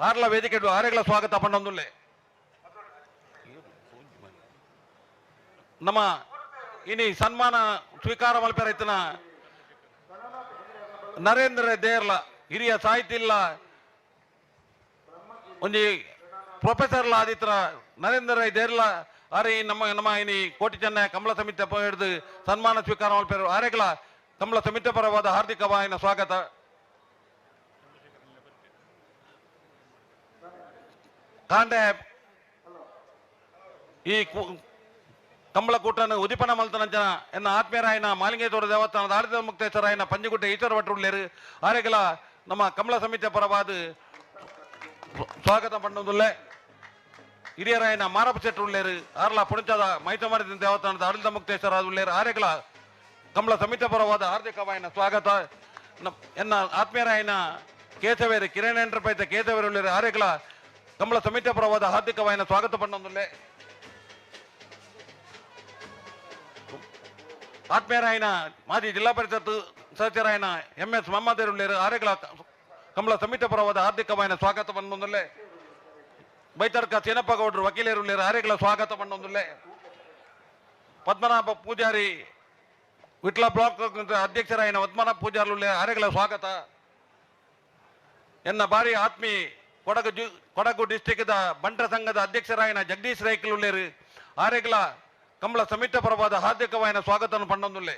ಆರ್ಲ ವೇದಿಕೆ ಆರೆಗಳ ಸ್ವಾಗತ ಪಂಡೊಂದುಲ್ಲೆ. ನಮ್ಮ ಇನಿ ಸನ್ಮಾನ ಸ್ವೀಕಾರ ಮಲ್ಪೆರೈತನ ನರೇಂದ್ರ ದೇರ್ಲ ಹಿರಿಯ ಸಾಹಿತಿ ಇಲ್ಲ ಒಂಜಿ ಪ್ರೊಫೆಸರ್ ಆದಿತ್ರ ನರೇಂದ್ರ ದೇರ್ಲ ಆರೆ ನಮ್ಮ ನಮ್ಮ ಇನಿ ಕೋಟಿ ಚೆನ್ನ ಕಮಲ ಸಮಿತಿ ಹಿಡಿದು ಸನ್ಮಾನ ಸ್ವೀಕಾರ ಮಲ್ಪೆರು ಆರೆಗಳ ಕಮಲ ಸಮಿತಿ ಪರವಾದ ಹಾರ್ದಿಕವಾಯಿನ ಸ್ವಾಗತ. ಕಾಂಡೆ ಈ ಕಂಬಳಕೂಟನ ಉದಿಪನ ಮಲ್ತನಂಚನ ಎನ್ನ ಆತ್ಮೀಯರಾಯನ ಮಾಲಿಂಗೇಶ್ವರ ದೇವಸ್ಥಾನದ ಆಡಳಿತ ಮುಕ್ತೇಶ್ವರಾಯನ ಪಂಜುಗುಡ್ಡೆ ಈಶ್ವರ ಭಟ್ರುಳ್ಳೇರು ಆರೆಗಳ ನಮ್ಮ ಕಮಲ ಸಮಿತಿಯ ಪರವಾದ ಸ್ವಾಗತ ಪಂಡೊಂದುಲ್ಲೆ. ಹಿರಿಯರಾಯನ ಮಾರಪ್ಪ ಶೆಟ್ಟರುಳ್ಳೇರು ಆರ್ಲ ಪುಣಚದ ಮೈತಮಾರಿ ದೇವಸ್ಥಾನದ ಆಡಳಿತ ಮುಕ್ತೇಶ್ವರ ಉಳ್ಳೇರು ಆರೆಗಳ ಕಮಲ ಸಮಿತಿ ಪರವಾದ ಹಾರ್ದಿಕವಾಯಿನ ಸ್ವಾಗತ. ಎನ್ನ ಆತ್ಮೀಯರಾಯನ ಕೇಶವೇರು ಕಿರಣ್ ಎಂಟರ್ಪ್ರೈಸ್ ಕೇಶವೇರು ಉಳ್ಳೇರು ಆರೆಗಳ ಕಮಲ ಸಮಿತಿ ಪರವಾದ ಹಾರ್ದಿಕವಾಯಿನ ಸ್ವಾಗತ ಪಂಡೊಂದುಲ್ಲೆ. ಆತ್ಮೀಯರಾಯನ ಮಾಜಿ ಜಿಲ್ಲಾ ಪರಿಷತ್ ಸದಸ್ಯರಾಯನ ಎಂ ಎಸ್ ಮಹಮ್ಮದೇರುಳ್ಳೇರು ಆರೆಗಳ ಕಮಲ ಸಮಿತಿ ಪರವಾದ ಹಾರ್ದಿಕವಾಯಿನ ಸ್ವಾಗತ ಪಂಡೊಂದುಲ್ಲೆ. ಬೈತರ್ಕ ಸೇನಪ್ಪ ಗೌಡರು ವಕೀಲರುಳ್ಳೇರು ಆರೆಗಳ ಸ್ವಾಗತ ಪಂಡೊಂದುಲ್ಲೆ. ಪದ್ಮನಾಭ ಪೂಜಾರಿ ವಿಟ್ಲ ಬ್ಲಾಕ್ ಅಧ್ಯಕ್ಷರಾಯನ ಪದ್ಮನಾಭ ಪೂಜಾರಿ ಆರೆಗಳ ಸ್ವಾಗತ. ಎನ್ನ ಬಾರಿ ಆತ್ಮೀ ಕೊಡಗು ಡಿಸ್ಟಿಕ್ದ ಬಂಟರ ಸಂಘದ ಅಧ್ಯಕ್ಷರಾಯನ ಜಗದೀಶ್ ರೈಕಲುಳ್ಳೇರು ಆರೆಗಳ ಕಮಲ ಸಮಿತಿ ಪರವಾದ ಹಾರ್ದಿಕವಾಯಿನ ಸ್ವಾಗತವನ್ನು ಪಂಡೊಂದುಲ್ಲೆ.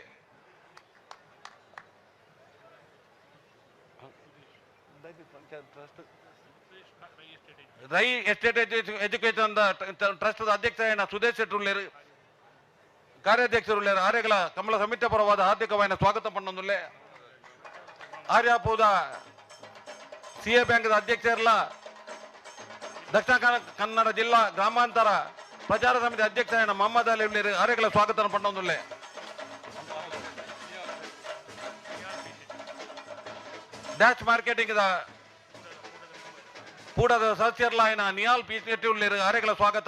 ರೈ ಎಸ್ಟೇಟ್ ಎಜುಕೇಶನ್ ಟ್ರಸ್ಟ್ ಅಧ್ಯಕ್ಷರಾಯನ ಸುದೇಶ್ ಶೆಟ್ಟರುಳ್ಳೇರು ಕಾರ್ಯಾಧ್ಯಕ್ಷರುಳ್ಳೇರು ಆರ್ಯಗಳ ಕಮಲ ಸಮಿತಿ ಪರವಾದ ಹಾರ್ದಿಕವಾಯಿನ ಸ್ವಾಗತ ಪಂಡೊಂದುಲ್ಲೆ. ಆರ್ಯಾಪುದ ಸಿಎ ಬ್ಯಾಂಕ್ ಅಧ್ಯಕ್ಷರಲ್ಲ ದಕ್ಷಿಣ ಕನ್ನಡ ಜಿಲ್ಲಾ ಗ್ರಾಮಾಂತರ ಪ್ರಚಾರ ಸಮಿತಿ ಅಧ್ಯಕ್ಷರಾಯನ ಮೊಹಮ್ಮದ್ ಅಲಿ ಉಳ್ಳೇರು ಆರ್ಯಗಳ ಸ್ವಾಗತ ಪಂಡೊಂದುಲ್ಲೆ. Dash marketing ಕೂಡದ ಸದಸ್ಯರ್ಲಾಯನ Nihal P Shetty ಉಳ್ಳೇರು ಆರ್ಯಗಳ ಸ್ವಾಗತ.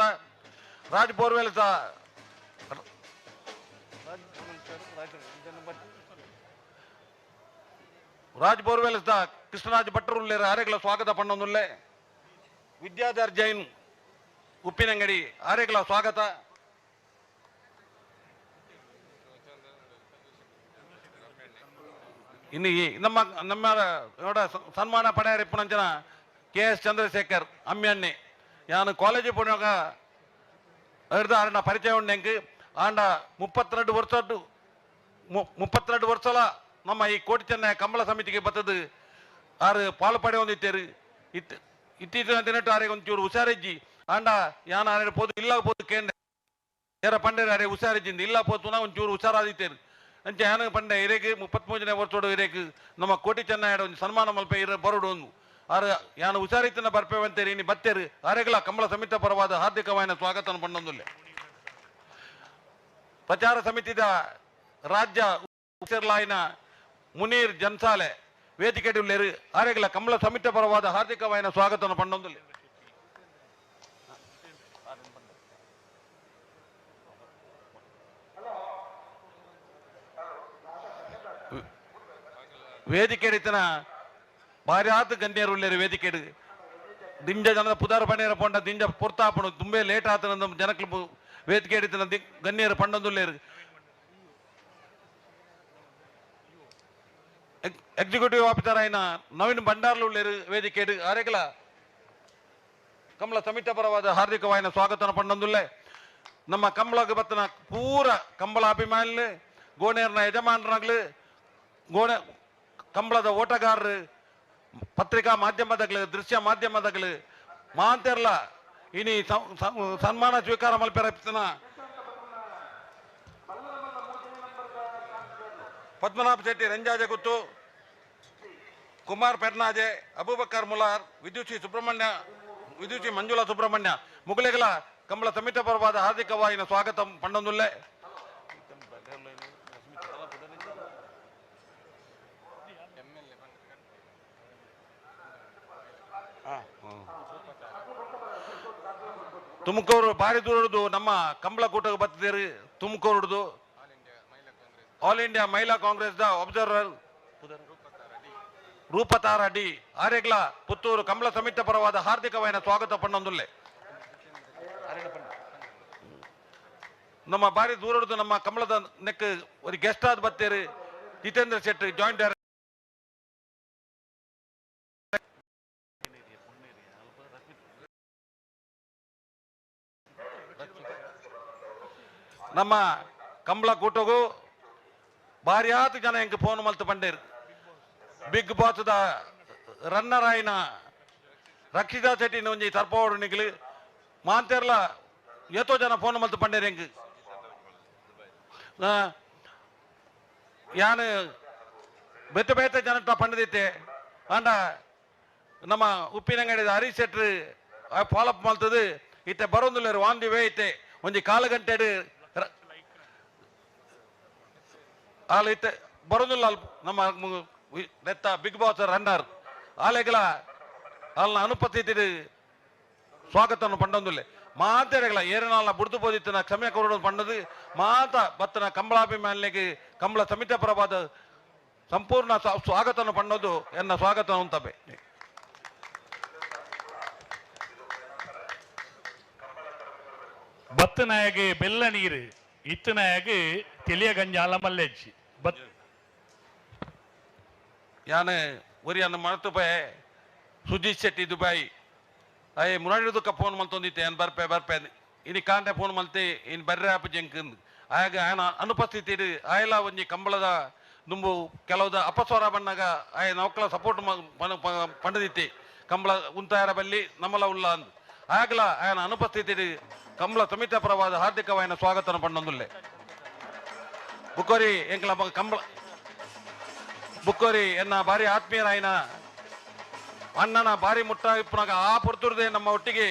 ರಾಜ್ ಬೋರ್ವೆಲ್ ರಾಜ್ ಬೋರ್ವೆಲ್ ಕೃಷ್ಣರಾಜ್ ಭಟ್ರು ಉಳ್ಳೇರು ಆರ್ಯಗಳ ಸ್ವಾಗತ ಪಂಡೊಂದುಲ್ಲೆ. ವಿದ್ಯಾಧರ್ ಜೈನ್ ಉಪ್ಪಿನಂಗಡಿ ಆರ್ಯಗಳ ಸ್ವಾಗತ. ಇನ್ನು ಈ ನಮ್ಮ ನಮ್ಮ ನೋಡ ಸನ್ಮಾನ ಪಡೆಯರಿಪ್ಪುನಂಚನ ಕೆ ಎಸ್ ಚಂದ್ರಶೇಖರ್ ಅಮ್ಯಣ್ಣೆ ಯಾನು ಕಾಲೇಜು ಪೋನಾಗ ಹಿಡ್ದು ಆರಣ್ಣ ಪರಿಚಯ ಉಂಡು ಎಂಕ್ ಆಂಡ 32 ವರ್ಷ 32 ವರ್ಷಲ ನಮ್ಮ ಈ ಕೋಟಿ ಚೆನ್ನೈ ಕಂಬಳ ಸಮಿತಿಗೆ ಬತ್ತದು ಆರು ಪಾಲು ಪಡೆ ಹೊಂದಿತ್ತೇರು ಇತ್ತು ಇತ್ತೀಚಿನ ದಿನಟ್ಟು ಆರೆ ಒಂಚೂರು ಹುಷಾರಿಜ್ಜಿ ಆಂಡ ಯಾನ ಆರೆ ಪೋದು ಇಲ್ಲ ಪೋದು ಕೇಂದ್ರ ಏರ ಪಂಡೇರು ಅರೆ ಹುಷಾರಿಜ್ಜಿಂದ ಇಲ್ಲ ಪೋತುನ ಒಂಚೂರು ಹುಷಾರಾದಿತ್ತೇರು ಅಂಚೆ ಯಾನ ಪಂಡೆ ಇರೇಕ್ 33ನೇ ವರ್ಷೋಡು ಇರೇಕ್ ನಮ್ಮ ಕೋಟಿ ಚೆನ್ನೈ ಒಂದು ಸನ್ಮಾನ ಮಲ್ಪೆ ಇರ ಬರೋಡು ಒಂದು ಆರು ಯಾನ ಹುಷಾರಿತ್ತನ ಬರ್ಪೇವಂತೇರಿ ಇನಿ ಬತ್ತೇರು ಆರೆಗಳ ಕಮಲ ಸಮಿತಿ ಪರವಾದ ಹಾರ್ದಿಕವಾಯಿನ ಸ್ವಾಗತವನ್ನು ಪಂಡೊಂದುಲ್ಲೆ. ಪ್ರಚಾರ ಸಮಿತಿದ ರಾಜ್ಯ ಲಾಯಿನ ಮುನೀರ್ ಜನ್ಸಾಲೆ ವೇದಿಕೆ ಉಳ್ಳೇರು ಆರೆಗಳ ಕಮಲ ಸಮಿತಿ ಪರವಾದ ಹಾರ್ದಿಕವಾಯಿನ ಸ್ವಾಗತವನ್ನು ಪಂಡೊಂದುಲ್ಲೆ. ವೇದಿಕೆ ರೀತಿನ ಭಾರ್ಯಾತ್ ಗಣ್ಯರು ಉಳ್ಳೇರು ವೇದಿಕೆ ದಿಂಜ ಜನದ ಪುದಾರ ಪಣೇರ ಪೊಂಡ ದಿಂಜ ಪೊರ್ತಾಪಣು ತುಂಬೆ ಲೇಟ್ ಆತನ ಜನಕ್ಲು ವೇದಿಕೆ ಹಿಡಿತನ ಗಣ್ಯರು ಪಂಡೊಂದುಲ್ಲೇರು. ಎಕ್ಸಿಕ್ಯೂಟಿವ್ ಆಫೀಸರ್ ಆಯಿನ ನವೀನ್ ಭಂಡಾರ್ಲು ಉಳ್ಳೇರು ವೇದಿಕೆ ಆರೆಗಳ ಕಂಬಳ ಸಮಿತಿ ಪರವಾದ ಹಾರ್ದಿಕವಾಯಿನ ಸ್ವಾಗತನ ಪಂಡೊಂದುಲ್ಲೆ. ನಮ್ಮ ಕಂಬಳಗ್ ಬತ್ತನ ಪೂರ ಕಂಬಳ ಅಭಿಮಾನಿಲು, ಗೋಣೇರ್ನ ಯಜಮಾನರಾಗ್ಲು, ಗೋಣೆ ಕಂಬಳದ ಓಟಗಾರರು, ಪತ್ರಿಕಾ ಮಾಧ್ಯಮದಗಳು, ದೃಶ್ಯ ಮಾಧ್ಯಮದಗಳು ಮಾಂತೆರ್ಲ ಇನಿ ಸನ್ಮಾನ ಸ್ವೀಕಾರ ಮಲ್ಪೆರಪ್ತನ ಪದ್ಮನಾಭ ಶೆಟ್ಟಿ ರಂಜಾಜೆ ಗುತ್ತು, ಕುಮಾರ್ ಪೆರ್ನಾಜೆ, ಅಬೂಬಕರ್ ಮುಲಾರ್, ವಿದ್ಯುಷಿ ಸುಬ್ರಹ್ಮಣ್ಯ, ವಿದ್ಯುಷಿ ಮಂಜುಳಾ ಸುಬ್ರಹ್ಮಣ್ಯ ಮುಗುಲೆಗಳ ಕಂಬಳ ಸಮಿತಿ ಪರವಾದ ಹಾರ್ದಿಕವಾಯಿನ ಸ್ವಾಗತ ಪಂಡೊಂದುಲ್ಲೆ. ತುಮಕೂರು ಭಾರಿ ದೂರದ್ದು ನಮ್ಮ ಕಂಬಳ ಕೂಟಕ್ಕೆ ಬರ್ತಿದ್ದೀರಿ. ತುಮಕೂರುದು all India Mahila Congress the observer Roopatara D ಆರೆಗ್ಲ ಪುತ್ತೂರು ಕಂಬಳ ಸಮಿತಿ ಪರವಾದ ಹಾರ್ದಿಕವಾಯಿನ ಸ್ವಾಗತ ಪಂಡೊಂದುಲ್ಲೆ. ನಮ್ಮ ಭಾರಿ ದೂರದ್ದು ನಮ್ಮ ಕಂಬಳದ ನೆಕ್ ಒಂದು ಗೆಸ್ಟ್ ಆದ ಬತ್ತೀರಿ ಜಿತೇಂದ್ರ ಶೆಟ್ಟಿ ಜಾಯಿಂಟ್ ಡೈರೆಕ್ಟರ್. ನಮ್ಮ ಕಂಬಳ ಕೂಟಗೂ ಭಾರಿಯಾತ ಜನ ಎಂಕ್ ಫೋನ್ ಮಲ್ತು ಪಂಡೇರು. ಬಿಗ್ ಬಾಸ್ the runner ಆಯಿನ ರಕ್ಷಿತಾ ಶೆಟ್ಟಿ ಒಂಜಿ ತರ್ಪೋಡು ನಿಕ್ಲು ಮಾಂತೆರ್ಲ ಏತೋ ಜನ ಫೋನ್ ಮಲ್ತು ಪಂಡೇರು ಎಂಕ್. ಯಾನು ಬೇತೆ ಬೇತೆ ಜನಟ ಪಂಡದಿತ್ತೆ ಆಂಡ ನಮ್ಮ ಉಪ್ಪಿನಂಗಡಿದ ಹರೀಶ್ ಶೆಟ್ರು ಫಾಲೋಅಪ್ ಮಲ್ತದು ಇತ್ತೆ ಬರೋಂದುಲ್ಲೇರು ವಾಂದಿ ವೇ ಇತ್ತೆ ಒಂಜಿ ಕಾಲು ಗಂಟೆ ಆಲ್ ಇತ್ತೆ ಬರೋದಿಲ್ಲ ಅಲ್ಪ ನಮ್ಮ ನೆತ್ತ ಬಿಗ್ ಬಾಸ್ ರನ್ನರ್ ಆಲೆಗಳ ಅಲ್ನ ಅನುಪಸ್ಥಿತಿ ಸ್ವಾಗತವನ್ನು ಪಂಡೊಂದುಲ್ಲೆ. ಮಾತೆರೆಗಳ ಏರನಾಲ್ನ ಬುಡ್ದು ಪೋದಿತ್ತಿನ ಕ್ಷಮೆ ಕೊರಡು ಪಂಡದು ಮಾತ ಬತ್ತನ ಕಂಬಳಾಭಿಮಾನಿಗೆ ಕಂಬಳ ಸಮಿತಿ ಪರವಾದ ಸಂಪೂರ್ಣ ಸ್ವಾಗತವನ್ನು ಪಂಡೋದು ಎನ್ನ ಸ್ವಾಗತ ಅಂತಬೆ. ಬತ್ತನಾಯಗೆ ಬೆಲ್ಲ ನೀರು ಇತ್ತನಾಯಗೆ ತಿಳಿಯ ಗಂಜಾಲ ಮಲ್ಲೆಜ್ಜಿ ಬತ್ ಯಾನೆ ಒರಿಯನ್ನು ಮರೆತು ಪೋಯೆ ಸುಜೀತ್ ಶೆಟ್ಟಿ ದುಬೈ ಅಯ್ಯ ಮುರಾಡಿದಕ್ಕ ಫೋನ್ ಮಲ್ತೊಂದಿತ್ತೆ ಏನು ಬರ್ಪೆ ಬರ್ಪೆ ಇನಿ ಕಾಂಡೆ ಫೋನ್ ಮಲ್ತೆ ಇನ್ ಬರ್ರೆ ಆಪ ಜಂಕ್ ಆಗ ಆಯನ ಅನುಪಸ್ಥಿತಿ ಆಯಲ ಒಂಜಿ ಕಂಬಳದ ದುಂಬು ಕೆಲವುದ ಅಪಸ್ವರ ಬಣ್ಣಾಗ ಆಯ ನೌಕಲ ಸಪೋರ್ಟ್ ಪಂಡದಿತ್ತೆ ಕಂಬಳ ಉಂತಾಯರ ಬಲ್ಲಿ ನಮ್ಮಲ ಉಲ್ಲ ಅಂದ್ ಆಗಲ ಆಯನ ಅನುಪಸ್ಥಿತಿ ಕಂಬಳ ಸಮಿತಿ ಪರವಾದ ಹಾರ್ದಿಕವಾಯಿನ ಸ್ವಾಗತನ ಪಂಡೊಂದುಲ್ಲೆ. ಬುಕ್ಕೋರಿ ಎಂಕಲ ಕಂಬಳ ಬುಕ್ಕೋರಿ ಎನ್ನ ಭಾರಿ ಆತ್ಮೀಯರಾಯಿನ ಅಣ್ಣನ ಭಾರಿ ಮುಟ್ಟ ಇಪ್ಪನಾಗ ಆ ಪೊರ್ತುರ್ದೆ ನಮ್ಮ ಒಟ್ಟಿಗೆ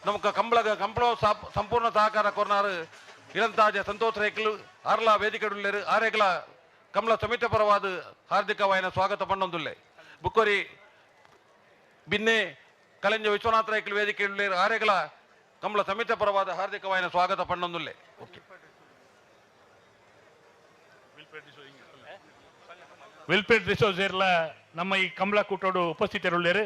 ನಮಕ ಕಂಬಳಗ ಕಂಬಳ ಸಂಪೂರ್ಣ ಸಹಕಾರ ಕೊರ್ನಾರು ಇಳಂತಾಜ ಸಂತೋಷ್ ರೇಕ್ಲು ಅರ್ಲ ವೇದಿಕೆಡುಲ್ಲೇರು ಆರೇಗ್ಲ ಕಂಬಳ ಸಮಿತಿ ಪರವಾದ ಹಾರ್ದಿಕವಾಯಿನ ಸ್ವಾಗತ ಪಂಡೊಂದುಲ್ಲೆ. ಬುಕ್ಕೋರಿ ಬಿನ್ನೆ ಕಲೆಂಜ ವಿಶ್ವನಾಥ ರೇಕ್ಲು ವೇದಿಕೆಡುಲ್ಲೇರು ಆರೇಗ್ಲ ಕಂಬಳ ಸಮಿತಿ ಪರವಾದ ಹಾರ್ದಿಕವಾಯಿನ ಸ್ವಾಗತ ಪಂಡೊಂದುಲ್ಲೆ. ಓಕೆ ವಿಲ್ಫ್ರೆಡ್ ಡಿಸೋಜರ್ಲ ನಮ್ಮ ಈ ಕಂಬಳ ಕೂಟೋಡು ಉಪಸ್ಥಿತರುಳ್ಳೇರು.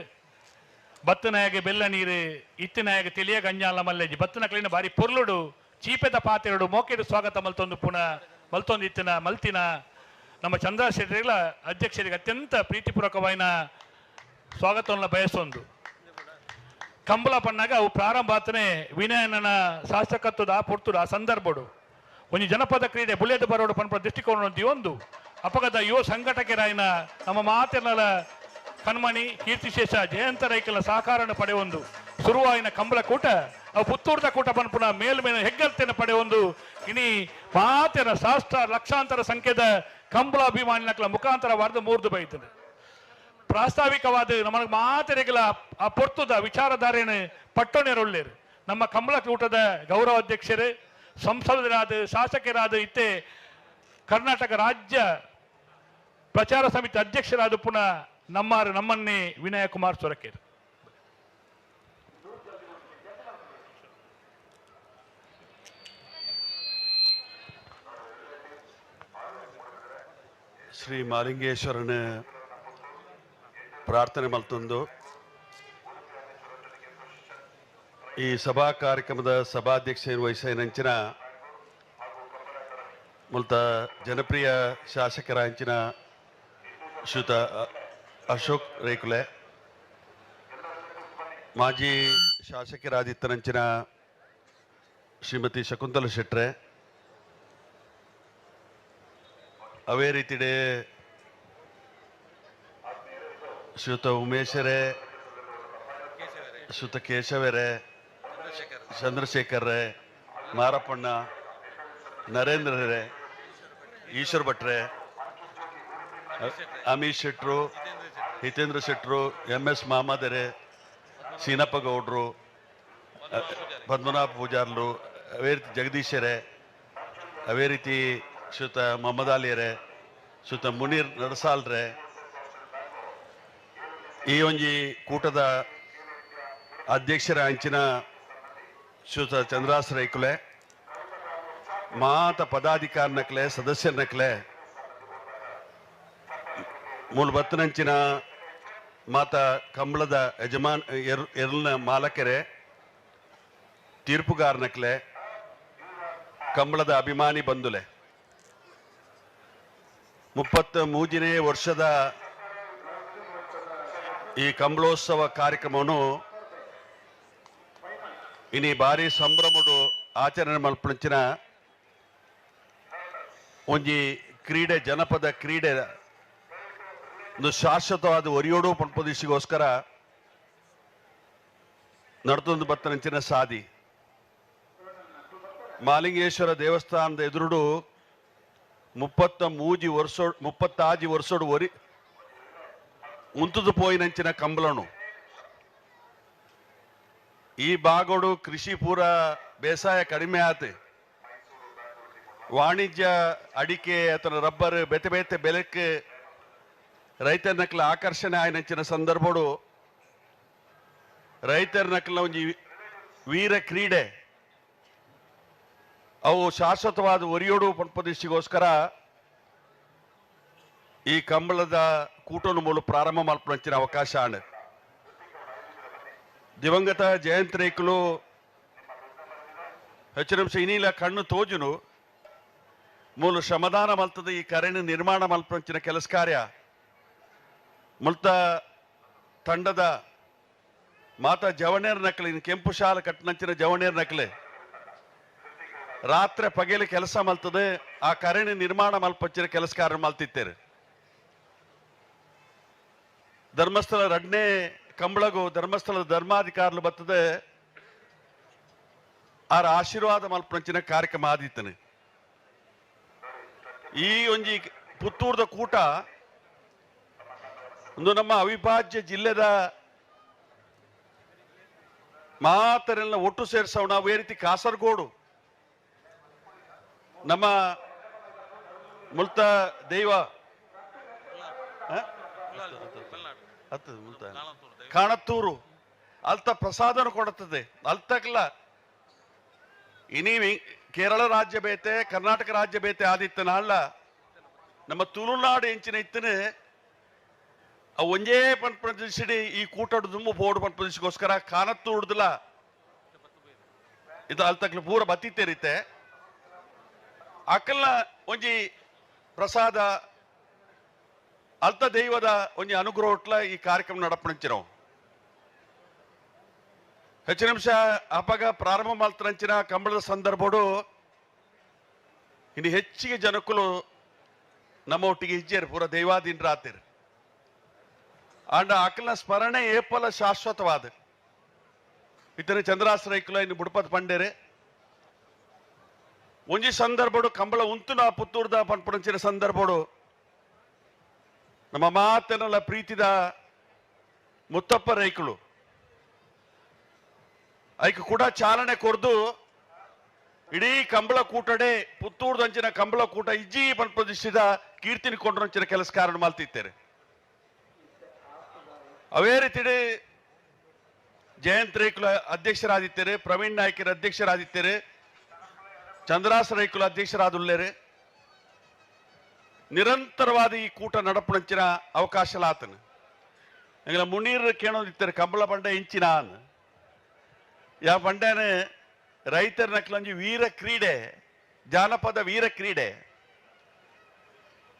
ಬತ್ತನಾಯಗೆ ಬೆಲ್ಲ ನೀರು ಇತ್ತಿನಾಯಗೆ ತಿಳಿಯ ಗಂಜಾಲ ಮಲ್ಲೆಜಿ ಬತ್ತನ ಬಾರಿ ಪೊರ್ಲುಡು ಚೀಪೆದ ಪಾತೆರಡು ಮೋಕೆಡು ಸ್ವಾಗತ ಮಲ್ತೊಂದು ಪುನಃ ಮಲ್ತೊಂದು ಇತ್ತಿನ ಮಲ್ತಿನ ನಮ್ಮ ಚಂದ್ರ ಶೆಟ್ಟಿಗಳ ಅಧ್ಯಕ್ಷರಿಗೆ ಅತ್ಯಂತ ಪ್ರೀತಿಪೂರ್ವಕವಾಯಿನ ಸ್ವಾಗತವನ್ನು ಬಯಸೊಂದು. ಕಂಬಳ ಪಣ್ಣಾಗ ಅವು ಪ್ರಾರಂಭ ಆತನೇ ವಿನಯನ ಶಾಸಕತ್ವದ ಆ ಪೊರ್ತುಡು ಆ ಸಂದರ್ಭಡು ಒಂಜಿ ಜನಪದ ಕ್ರೀಡೆ ಬುಲೆದು ಬರೋಡು ಪನ್ಪ ದೃಷ್ಟಿಕೋನ ಒಂದು ಅಪಗದ ಯುವ ಸಂಘಟಕರಾಯಿನ ನಮ್ಮ ಮಾತೆಲ್ಲ ಕಣ್ಮಣಿ ಕೀರ್ತಿಶೇಷ ಜಯಂತ ರೈಕಲ ಸಹಕಾರವನ್ನು ಪಡೆಯೊಂದು ಸುರುವಾಯಿನ ಕಂಬಳ ಕೂಟ ಅವು ಪುತ್ತೂರ್ದ ಕೂಟ ಪನ್ಪುನ ಮೇಲ್ಮೇನ ಹೆಗ್ಗಲ್ತೆನ ಪಡೆಯೊಂದು ಇನಿ ಮಾತೆರ ಶಾಸ್ತ್ರ ಲಕ್ಷಾಂತರ ಸಂಖ್ಯೆದ ಕಂಬಳ ಅಭಿಮಾನಿನಕಲ ಮುಖಾಂತರ ವಾರದ ಮೂರ್ದು ಬೈತದೆ. ಪ್ರಾಸ್ತಾವಿಕವಾದ ನಮ್ಮ ಮಾತೆರೆಗಳ ಆ ಪೊರ್ತುದ ವಿಚಾರಧಾರೆಯನ್ನು ಪಟ್ಟೊನೆರೊಳ್ಳೇರು ನಮ್ಮ ಕಂಬಳ ಕೂಟದ ಗೌರವ ಅಧ್ಯಕ್ಷರು ಸಂಸದರಾದ ಶಾಸಕರಾದ ಇತ್ತೆ ಕರ್ನಾಟಕ ರಾಜ್ಯ ಪ್ರಚಾರ ಸಮಿತಿ ಅಧ್ಯಕ್ಷರಾದ ಪುನಃ ನಮ್ಮನ್ನೇ ವಿನಯ ಕುಮಾರ್ ಸೊರಕೇರ್. ಶ್ರೀ ಮಾಲಿಂಗೇಶ್ವರನ ಪ್ರಾರ್ಥನೆ ಮಲ್ತೊಂದು ಈ ಸಭಾ ಕಾರ್ಯಕ್ರಮದ ಸಭಾಧ್ಯಕ್ಷ ವಹಿಸಿನಂಚಿನ ಮುಲ್ತ ಜನಪ್ರಿಯ ಶಾಸಕರ ಅಂಚಿನ ಶ್ರೀಯುತ ಅಶೋಕ್ ರೇಕುಲೆ ಮಾಜಿ ಶಾಸಕರಾದಿತ್ತನಂಚಿನ ಶ್ರೀಮತಿ ಶಕುಂತಲ ಶೆಟ್ರೆ, ಅವೇ ರೀತಿಡೆ ಶ್ರೀಯುತ ಉಮೇಶರೇ, ಶ್ರೀಯುತ ಕೇಶವರೇ, ಚಂದ್ರಶೇಖರ್ರೆ, ಮಾರಪ್ಪಣ್ಣ, ನರೇಂದ್ರರೇ, ಈಶ್ವರ್ ಭಟ್ರೆ, ಅಮೀಶ್ ಶೆಟ್ರು, ಹಿತೇಂದ್ರ ಶೆಟ್ರು, ಎಂ ಎಸ್ ಮಾಮದರೆ, ಸೀನಪ್ಪ ಗೌಡ್ರು, ಪದ್ಮನಾಭ ಪೂಜಾರ್ಲು, ಅವೇ ರೀತಿ ಜಗದೀಶರೇ, ಅವೇ ರೀತಿ ಶ್ರೀಯುತ ಮೊಹಮ್ಮದ್ ಅಲಿಯರೇ, ಶ್ರೀಯುತ ಮುನೀರ್ ನಡಸಾಲ್ರೆ, ಈ ಒಂಜಿ ಕೂಟದ ಅಧ್ಯಕ್ಷರ ಅಂಚಿನ ಶ್ರೀಯುತ ಚಂದ್ರಾಸ್ ರೈಕುಲೆ, ಮಾತ ಪದಾಧಿಕಾರಿ ನಕ್ಲೆ, ಸದಸ್ಯರ ನಕ್ಲೆ, ಮೂಲ ಬತ್ತನಂಚಿನ ಮಾತ ಕಂಬಳದ ಯಜಮಾನ್ ಎರ್ಲ್ನ ಮಾಲಕರೇ, ತೀರ್ಪುಗಾರನಕ್ಲೆ, ಕಂಬಳದ ಅಭಿಮಾನಿ ಬಂಧುಲೆ, 33ನೇ ವರ್ಷದ ಈ ಕಂಬಳೋತ್ಸವ ಕಾರ್ಯಕ್ರಮವನ್ನು ಇನಿ ಭಾರಿ ಸಂಭ್ರಮಡು ಆಚರಣೆ ಮಲ್ಪಂಚಿನ ಒಂಜಿ ಕ್ರೀಡೆ, ಜನಪದ ಕ್ರೀಡೆ ಒಂದು ಶಾಶ್ವತವಾದ ಒರಿಯೋಡು ಪಂಪದಿಸಿಗೋಸ್ಕರ ನಡ್ತೊಂದು ಬತ್ತನಂಚಿನ ಸಾದಿ. ಮಾಲಿಂಗೇಶ್ವರ ದೇವಸ್ಥಾನದ ಎದುರುಡು 33 ವರ್ಷ 36 ವರ್ಷೋಡು ಒರಿ ಉಂತುದು ಪೋಯಿನಂಚಿನ ಕಂಬಳನು. ಈ ಭಾಗಡು ಕೃಷಿ ಪೂರ ಬೇಸಾಯ ಕಡಿಮೆ ಆತು, ವಾಣಿಜ್ಯ ಅಡಿಕೆ ಅಥವಾ ರಬ್ಬರ್ ಬೇತೆ ಬೇತೆ ಬೆಲೆಕ್ಕೆ ರೈತರ ನಕಲ ಆಕರ್ಷಣೆ ಆಯ್ನಂಚಿನ ಸಂದರ್ಭಡು ರೈತರ ನಕಲ ಒಂಜಿ ವೀರ ಕ್ರೀಡೆ ಅವು ಶಾಶ್ವತವಾದ ಒರಿಯೋಡು ಪಂಪದಿಸಿಗೋಸ್ಕರ ಈ ಕಂಬಳದ ಕೂಟನು ಮೂಲ ಪ್ರಾರಂಭ ಮಲ್ಪನಂಚಿನ ಅವಕಾಶ ಆಂಡ್. ದಿವಂಗತ ಜಯಂತ್ ರೇಖಲು ಹೆಚ್ಚು ನಿಮಿಷ ಇನಿಲ ಕಣ್ಣು ತೋಜುನು ಮೂಲ ಶ್ರಮದಾನ ಮಲ್ತದ ಈ ಕರೆನ ನಿರ್ಮಾಣ ಮಲ್ಪನಂಚಿನ ಕೆಲಸ ಕಾರ್ಯ ಮುಲ್ತ ತಂಡದ ಮಾತಾ ಜವಣೇರ್ ನಕಲೆ, ಇನ್ನು ಕೆಂಪು ಶಾಲ ಕಟ್ಟನಂಚಿನ ಜವಣೇರ್ ನಕಲೆ ರಾತ್ರಿ ಪಗಲಿ ಕೆಲಸ ಮಲ್ತದೆ ಆ ಕರೆನ ನಿರ್ಮಾಣ ಮಲ್ಪಂಚಿನ ಕೆಲಸ ಕಾರ್ಯ ಮಲ್ತಿತ್ತೇರು. ಧರ್ಮಸ್ಥಳ ರಡ್ನೇ ಕಂಬಳಗು ಧರ್ಮಸ್ಥಳದ ಧರ್ಮಾಧಿಕಾರಲು ಬರ್ತದೆ ಆರ ಆಶೀರ್ವಾದ ಮಲ್ಪಂಚಿನ ಕಾರ್ಯಕ್ರಮ ಆದಿತ್ತನೆ. ಈ ಒಂಜಿ ಪುತ್ತೂರ್ದ ಕೂಟ ಒಂದು ನಮ್ಮ ಅವಿಭಾಜ್ಯ ಜಿಲ್ಲೆದ ಮಾತರೆಲ್ಲ ಒಟ್ಟು ಸೇರಿಸೋಣ. ನಾವು ರೀತಿ ಕಾಸರಗೋಡು ನಮ್ಮ ಮುಲ್ತ ದೈವ ಕಾಣತ್ತೂರು ಅಲ್ತ ಪ್ರಸಾದನ ಕೊಡುತ್ತದೆ ಅಲ್ತಕ್ಲ ಇನಿ ಕೇರಳ ರಾಜ್ಯ ಬೇತೆ ಕರ್ನಾಟಕ ರಾಜ್ಯ ಬೇತೆ ಆದಿತ್ತನ ಅಲ್ಲ ನಮ್ಮ ತುಳುನಾಡು ಎಂಚಿನ ಇತ್ತನೆ ಒಂಜೇ ಪನ್ಪದಿಸಿಡಿ ಈ ಕೂಟಡು ದುಂಬು ಬೋರ್ಡ್ ಪನ್ಪದಿಸಿಗೋಸ್ಕರ ಕಾಣತ್ತೂರ್ದಲ ಇದು ಅಲ್ತಕ್ಲ ಪೂರ ಬತ್ತಿತ್ತೇರಿತೆ ಅಕಲ್ನ ಒಂಜಿ ಪ್ರಸಾದ ಅಲ್ತ ದೈವದ ಒಂಜಿ ಅನುಗ್ರಹ ಈ ಕಾರ್ಯಕ್ರಮ ನಡಪಣಂಚಿನವು. ಹೆಚ್ಚು ನಿಮಿಷ ಅಪಗ ಪ್ರಾರಂಭ ಮಲ್ತರಂಚಿನ ಕಂಬಳದ ಸಂದರ್ಭಡು ಇನ್ನು ಹೆಚ್ಚಿಗೆ ಜನಕ್ಕೂ ನಮ್ಮ ಒಟ್ಟಿಗೆ ಇಜ್ಜೇರು ಪೂರ ದೈವಾಧೀನರಾತಿರು. ಆಂಡ ಅಕಲ್ನ ಸ್ಮರಣೆ ಏಪಲ ಶಾಶ್ವತವಾದ ಇತನೆ ಚಂದ್ರಾಶ್ರಯಕುಲ ಇನ್ನು ಬುಡಪತ್ ಪಂಡೇರೆ ಒಂಜಿ ಸಂದರ್ಭಡು ಕಂಬಳ ಉಂತುನ ಪುತ್ತೂರ್ದ ಪನ್ಪುಣಂಚಿನ ಸಂದರ್ಭಡು ನಮ್ಮ ಮಾತನೆಲ್ಲ ಪ್ರೀತಿದ ಮುತ್ತಪ್ಪ ರೈಕುಲು ಐಕ್ ಕೂಡ ಚಾಲನೆ ಕೊರ್ದು ಇಡೀ ಕಂಬಳ ಕೂಟಡೆ ಪುತ್ತೂರ್ದಂಚಿನ ಕಂಬಳ ಕೂಟ ಇಜ್ಜಿ ಪನ್ಪದಿಸಿದ ಕೀರ್ತಿನ ಕೊಂಡ್ರಂಚಿನ ಕೆಲಸ ಕಾರಣ ಮಲ್ತಿತ್ತೇರೆ. ಅವೇ ರೀತಿ ಜಯಂತ್ ರೇಖುಲ ಅಧ್ಯಕ್ಷರಾದಿತ್ತೇರೆ, ಪ್ರವೀಣ್ ನಾಯ್ಕರ ಅಧ್ಯಕ್ಷರಾದಿತ್ತೇರೆ, ಚಂದ್ರಾಸ ರೈಕುಲ ಅಧ್ಯಕ್ಷರಾದುಲ್ಲೇರೆ. ನಿರಂತರವಾದ ಈ ಕೂಟ ನಡಪುಣಂಚಿನ ಅವಕಾಶ ಆತನ ಎಂಗಲ ಮುನೀರ್ ಕೇಳೋದಿತ್ತಾರೆ ಕಂಬಳ ಬಂಡೆ ಇಂಚಿನ ಯಾ ಬಂಡೆನೆ ರೈತರ ನಕ್ಲಂಜಿ ವೀರ ಕ್ರೀಡೆ, ಜಾನಪದ ವೀರ ಕ್ರೀಡೆ,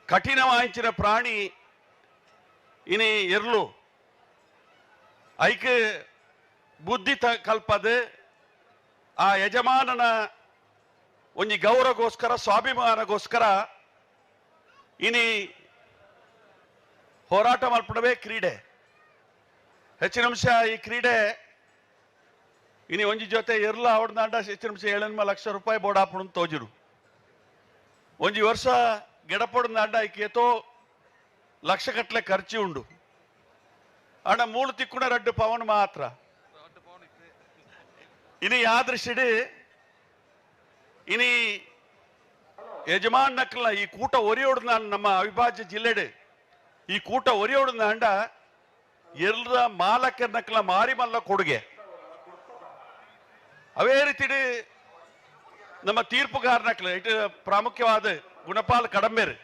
ಕಠಿಣವಾಂಚಿನ ಪ್ರಾಣಿ ಇನಿ ಎರ್ಲು ಐಕ್ ಬುದ್ಧಿ ಕಲ್ಪದು ಆ ಯಜಮಾನನ ಒಂಜಿ ಗೌರವಗೋಸ್ಕರ ಸ್ವಾಭಿಮಾನಗೋಸ್ಕರ ಇನಿ ಹೋರಾಟ ಮಲ್ಪಡವೇ ಕ್ರೀಡೆ. ಹೆಚ್ಚಿನ ಅಂಶ ಈ ಕ್ರೀಡೆ ಇನಿ ಒಂಜಿ ಜೊತೆ ಇರ್ಲ ಅವಡ್ದಾಂಡ ಹೆಚ್ಚಿನ ಅಂಶ 7 ಲಕ್ಷ ರೂಪಾಯಿ ಬೋರ್ಡ್ ಹಾಪುಣ ತೋಜಿರು. ಒಂಜಿ ವರ್ಷ ಗೆಡಪೊಡ್ದಾಂಡ ಐಕೇತೋ ಲಕ್ಷ ಕಟ್ಲೆ ಖರ್ಚು ಉಂಡು. ಅಣ್ಣ ಮೂಳು ತಿಕ್ಕುಣ ರಡ್ಡು ಪವನ್ ಮಾತ್ರ. ಇನಿ ಯಾದೃಶಿಡಿ ಇನಿ ಯಜಮಾನ್ ನಕ್ಲ ಈ ಕೂಟ ಒರಿಯೋಡ್ದ ನಮ್ಮ ಅವಿಭಾಜ್ಯ ಜಿಲ್ಲೆಡೆ ಈ ಕೂಟ ಒರಿಯೋಡ್ದ ಅಂಡ ಎಲ್ಲ ಮಾಲಕರ ನಕ್ಲ ಮಾರಿ ಮಲ್ಲ ಕೊಡುಗೆ. ಅವೇ ರೀತಿ ನಮ್ಮ ತೀರ್ಪುಗಾರನಕ್ಲ ಇಟ್ಟು ಪ್ರಾಮುಖ್ಯವಾದ ಗುಣಪಾಲ್ ಕಡಂಬೇರು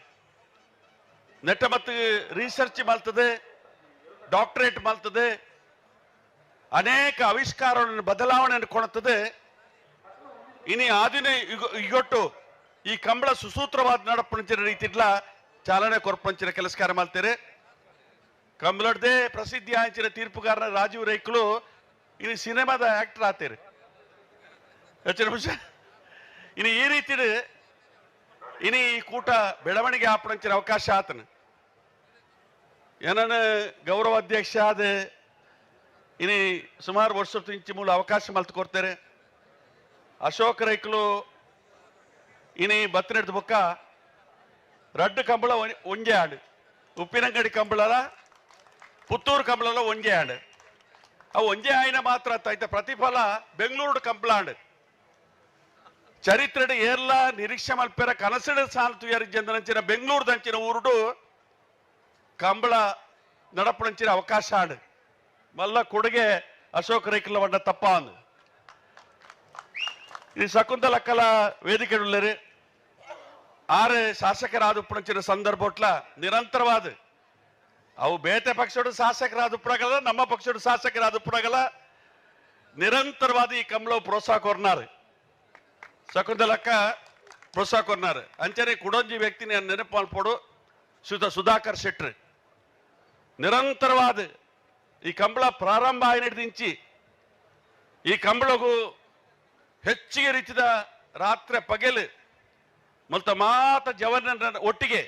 ನೆಟ್ಟ ಮತ್ತು ರಿಸರ್ಚ್ ಮಾಡ್ತದೆ, ಡಾಕ್ಟರೇಟ್ ಮಾಡ್ತದೆ, ಅನೇಕ ಆವಿಷ್ಕಾರಗಳನ್ನು ಬದಲಾವಣೆಯನ್ನು ಕೊಡುತ್ತದೆ. ಇನಿ ಆದಿನ ಈಗೊಟ್ಟು ಈ ಕಂಬಳ ಸುಸೂತ್ರವಾದ ನಡಪಂಚಿನ ರೀತಿಡ್ಲ ಚಾಲನೆ ಕೊರ್ಪಂಚಿನ ಕೆಲಸ ಕಾರ್ಯ ಮಾಡ್ತಾರೆ. ಕಂಬಳದೇ ಪ್ರಸಿದ್ಧಿ ಆಂಚಿನ ತೀರ್ಪುಗಾರನ ರಾಜೀವ್ ರೈಕ್ಲು ಇನ್ನು ಸಿನಿಮಾದ ಆಕ್ಟರ್ ಆತೀರಿ. ಹೆಚ್ಚಿನ ನಿಮಿಷ ಇನ್ನು ಈ ರೀತಿ ಇನಿ ಈ ಕೂಟ ಬೆಳವಣಿಗೆ ಆಪಣಂಚಿನ ಅವಕಾಶ ಆತನ. ಏನನ್ನ ಗೌರವ ಅಧ್ಯಕ್ಷ ಆದ ಇನಿ ಸುಮಾರು ವರ್ಷ ಇಂಚು ಮೂಲ ಅವಕಾಶ ಮಲ್ತು ಕೊಡ್ತಾರೆ. ಅಶೋಕ್ ರೈಕ್ಲು ಇನಿ ಬತ್ತಿನಡ್ದು ಬೊಕ್ಕ ರಡ್ಡು ಕಂಬಳ ಒಂಜೆ ಆಡು, ಉಪ್ಪಿನಂಗಡಿ ಕಂಬಳಲ ಪುತ್ತೂರು ಕಂಬಳಲ ಒಂಜೆ ಆಡು. ಅವು ಒಂಜೆ ಆಯ್ನ ಮಾತ್ರ ಆಯ್ತ ಪ್ರತಿಫಲ ಬೆಂಗಳೂರು ಕಂಬಳ ಆಡು. ಚರಿತ್ರೆಡ್ ಏರ್ಲ ನಿರೀಕ್ಷೆ ಮಲ್ಪೆರ ಕನಸಿಡ ಸಾಲು ತುಯರಿಜ್ಜಂದನಂಚಿನ ಬೆಂಗಳೂರು ದಂಚಿನ ಊರುಡು ಕಂಬಳ ನಡಪಣಂಚಿನ ಅವಕಾಶ ಆಡು. ಮಲ್ಲ ಕೊಡುಗೆ ಅಶೋಕ್ ರೈಕ್ಲ ವಣ್ಣ ತಪ್ಪ ಅಂದು. ಈ ಶಕುಂತಲಕ್ಕಲ ವೇದಿಕೆ ಉಳ್ಳರು ಆರು ಶಾಸಕರಾದ ಉಪ್ಪಣಂಚಿನ ಸಂದರ್ಭಟ್ಲ ನಿರಂತರವಾದ ಅವು ಬೇತೆ ಪಕ್ಷಡು ಶಾಸಕರಾದ ಉಪ್ಪಣಗಲ್ಲ, ನಮ್ಮ ಪಕ್ಷಡು ಶಾಸಕರಾದ ಉಪ್ಪಣಗಲ್ಲ, ನಿರಂತರವಾದ ಈ ಕಮಲ ಪ್ರೋತ್ಸಾಹ ಕೊರ್ನಾರು. ಶಕುಂತಲಕ್ಕ ಪ್ರೋತ್ಸಾಹ ಕೊರ್ನಾರು. ಅಂಚನೆ ಕುಡೊಂಜಿ ವ್ಯಕ್ತಿ ನಾನು ನೆನಪು ಮಲ್ಪೋಡು ಸುಧಾಕರ್ ಶೆಟ್ರು ನಿರಂತರವಾದ ಈ ಕಂಬಳ ಪ್ರಾರಂಭ ಆಯ್ನಿಡ್ದಿಂಚಿ ಈ ಕಂಬಳಗೂ ಹೆಚ್ಚಿಗೆ ರೀತಿಯ ರಾತ್ರಿ ಪಗಲು ಮತ್ತು ಮಾತ ಜವನ ಒಟ್ಟಿಗೆ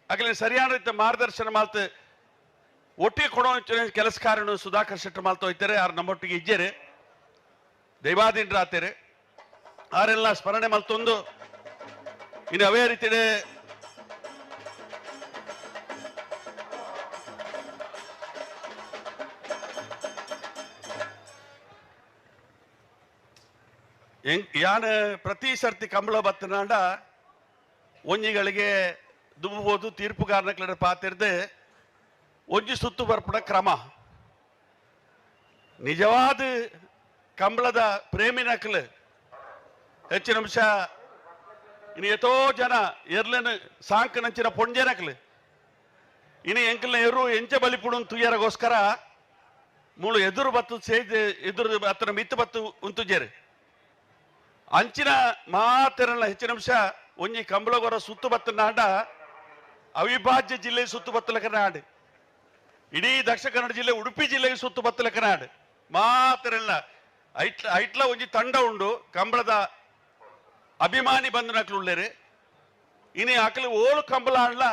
ಆಗಲಿ ಸರಿಯಾದ ರೀತಿಯ ಮಾರ್ಗದರ್ಶನ ಮಾಲ್ತು ಒಟ್ಟಿಗೆ ಕೊಡೋ ಕೆಲಸ ಕಾರ್ಯ ಸುಧಾಕರ್ ಶೆಟ್ಟರ್ ಮಾಲ್ತ ಹೋಗ್ತಾರೆ. ಯಾರು ನಮ್ಮೊಟ್ಟಿಗೆ ಇಜ್ಜೇರಿ ದೈವಾಧೀನರಾಗ್ತಾರೆ. ಆರೆಲ್ಲ ಸ್ಮರಣೆ ಮಲ್ತೊಂದು ಇನ್ನು ಅವೇ ರೀತಿ ಯಾನ ಪ್ರತಿ ಸರ್ತಿ ಕಂಬಳ ಬತ್ತನಾಂಡ ಒಂಜಿಗಳಿಗೆ ದುಬ್ಬಬಹುದು ತೀರ್ಪುಗಾರನ ಪಾತಿರ್ದೆ ಒಂಜಿ ಸುತ್ತು ಬರ್ಪಡ ಕ್ರಮ. ನಿಜವಾದ ಕಂಬಳದ ಪ್ರೇಮಿನಕ್ಲು ಹೆಚ್ಚಿನ ಅಂಶ ಇನ್ನು ಎತೋ ಜನ ಎರ್ಲೇನು ಸಾಂಕನಂಚಿನ ಪೊಂಜೆನಕ್ಲು ಇನ್ನು ಎಂಕಲ್ನ ಎರು ಎಂಚ ಬಲಿಪುಡು ತುಯ್ಯರಗೋಸ್ಕರ ಮೂಳು ಎದುರು ಬತ್ತು ಸೇಜ್ ಎದುರು ಅತ್ತನ ಮಿತ್ತು ಬತ್ತು ಉಂತುಜೇರು ಅಂಚಿನ ಮಾತಿರಲ್ಲ. ಹೆಚ್ಚಿನ ಅಂಶ ಒಂಜಿ ಕಂಬಳಗೊರ ಸುತ್ತು ಬತ್ತ ನಾಡ ಅವಿಭಾಜ್ಯ ಜಿಲ್ಲೆ ಸುತ್ತು ಬತ್ತಲಕ ನಾಡು, ಇಡೀ ದಕ್ಷಿಣ ಕನ್ನಡ ಜಿಲ್ಲೆ ಉಡುಪಿ ಜಿಲ್ಲೆಗೆ ಸುತ್ತು ಬತ್ತಲಕ ನಾಡು ಮಾತಿರಲ್ಲ. ಐಟ್ಲ ಐಟ್ಲ ಒಂಜಿ ತಂಡ ಉಂಡು ಕಂಬಳದ ಅಭಿಮಾನಿ ಬಂಧನಕ್ಲು ಉಳ್ಳೇರು. ಇನಿ ಆಕಲಿ ಓಳು ಕಂಬಳ ಅಣ್ಲ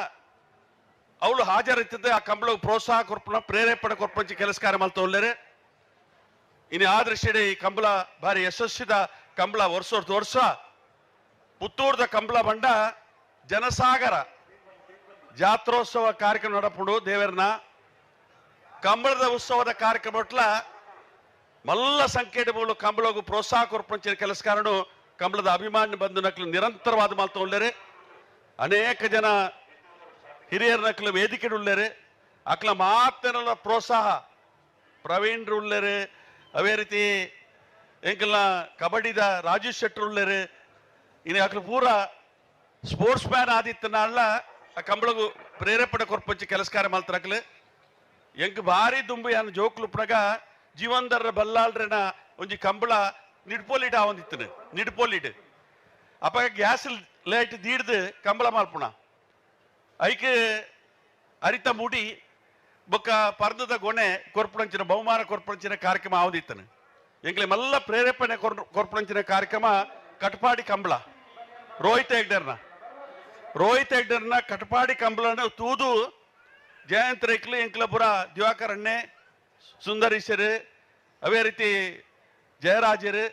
ಅವಳು ಹಾಜರಿತ್ತದೆ. ಆ ಕಂಬಳ ಪ್ರೋತ್ಸಾಹ ಕೊರ್ಪಣ ಪ್ರೇರೇಪಣೆ ಕೊರ್ಪಂಚಿ ಕೆಲಸ ಕಾರ್ಯ ಮಲ್ತ ಉಳ್ಳೇರು. ಇನಿ ಆ ದೃಷ್ಟಿಡೆ ಈ ಕಂಬಳ ಭಾರಿ ಯಶಸ್ವಿದ ಕಂಬಳ ವರ್ಷ ವರ್ಷ ಪುತ್ತೂರ್ದ ಕಂಬಳ ಬಂಡ ಜನಸಾಗರ ಜಾತ್ರೋತ್ಸವ ಕಾರ್ಯಕ್ರಮ ನಡಪುಡು ದೇವರನ್ನ ಕಂಬಳದ ಉತ್ಸವದ ಕಾರ್ಯಕ್ರಮ ಒಟ್ಲ ಮಲ್ಲ ಸಂಖ್ಯೆ ಮೂಲ ಕಂಬಳಗೂ ಪ್ರೋತ್ಸಾಹ ಕೊರ್ಪಂಚಿನ ಕೆಲಸ ಕಾರಣ ಕಂಬಳದ ಅಭಿಮಾನಿ ಬಂಧು ನಕ್ಲು ನಿರಂತರವಾದ ಮಾಲ್ತ ಉಳ್ಳೇರು. ಅನೇಕ ಜನ ಹಿರಿಯರ ನಕ್ಲು ವೇದಿಕೆ ಉಳ್ಳೇರು. ಅಕ್ಲ ಮಾತನೆಲ್ಲ ಪ್ರೋತ್ಸಾಹ ಪ್ರವೀಣ್ರು ಉಳ್ಳೇರು. ಅವೇ ರೀತಿ ಎಂಕಲ್ನ ಕಬಡ್ಡಿದ ರಾಜೇಶ್ ಶೆಟ್ಟರ್ ಉಳ್ಳೇರು. ಇನ್ನು ಅಕ್ಲು ಪೂರ ಸ್ಪೋರ್ಟ್ಸ್ ಮ್ಯಾನ್ ಆದಿತ್ತನಲ್ಲ ಆ ಕಂಬಳಗೂ ಪ್ರೇರೇಪಣೆ ಕೊರ್ಪಂಚಿ ಕೆಲಸ ಕಾರ್ಯ ಮಾಲ್ತಾರಕ್ಲು. ಎಂಕ್ ಭಾರಿ ದುಂಬು ಯಾನ್ ಜೋಕ್ಲು ಪುಣಗ ಜೀವನ್ದರ ಬಲ್ಲಾಳ್ರೆನ ಒಂಜಿ ಕಂಬಳ ನಿಡ್ಪೋಲಿಟ್ ಆವಂದಿತ್ತನು ನಿಡ್ಪೋಲಿಟ್ ಅಪ್ಪ ಗ್ಯಾಸ್ ಲೈಟ್ ದೀಡ್ದು ಕಂಬಳ ಮಾಲ್ಪುಣ ಐಕ್ ಅರಿತ ಮುಡಿ ಬೊಕ್ಕ ಪರ್ದದ ಗೊನೆ ಕೊರ್ಪುಣಂಚಿನ ಬಹುಮಾನ ಕೊರ್ಪುಣಂಚಿನ ಕಾರ್ಯಕ್ರಮ ಆವಂದಿತ್ತನು. ಎಂಕ್ಲೆ ಮಲ್ಲ ಪ್ರೇರೇಪಣೆ ಕೊರ್ಪುನಂಚಿನ ಕಾರ್ಯಕ್ರಮ ಕಟಪಾಡಿ ಕಂಬಳ ರೋಹಿತ್ ಹೆಗ್ಡರ್ನ ಕಟಪಾಡಿ ಕಂಬಳನ ತೂದು ಜಯಂತ್ ರೈಕ್ಲು ಎಂಕ್ಲಪುರ ದಿವಾಕರಣ್ಣೆ ಸುಂದರೀಶರು ಅವೇ ರೀತಿ ಜಯರಾಜರು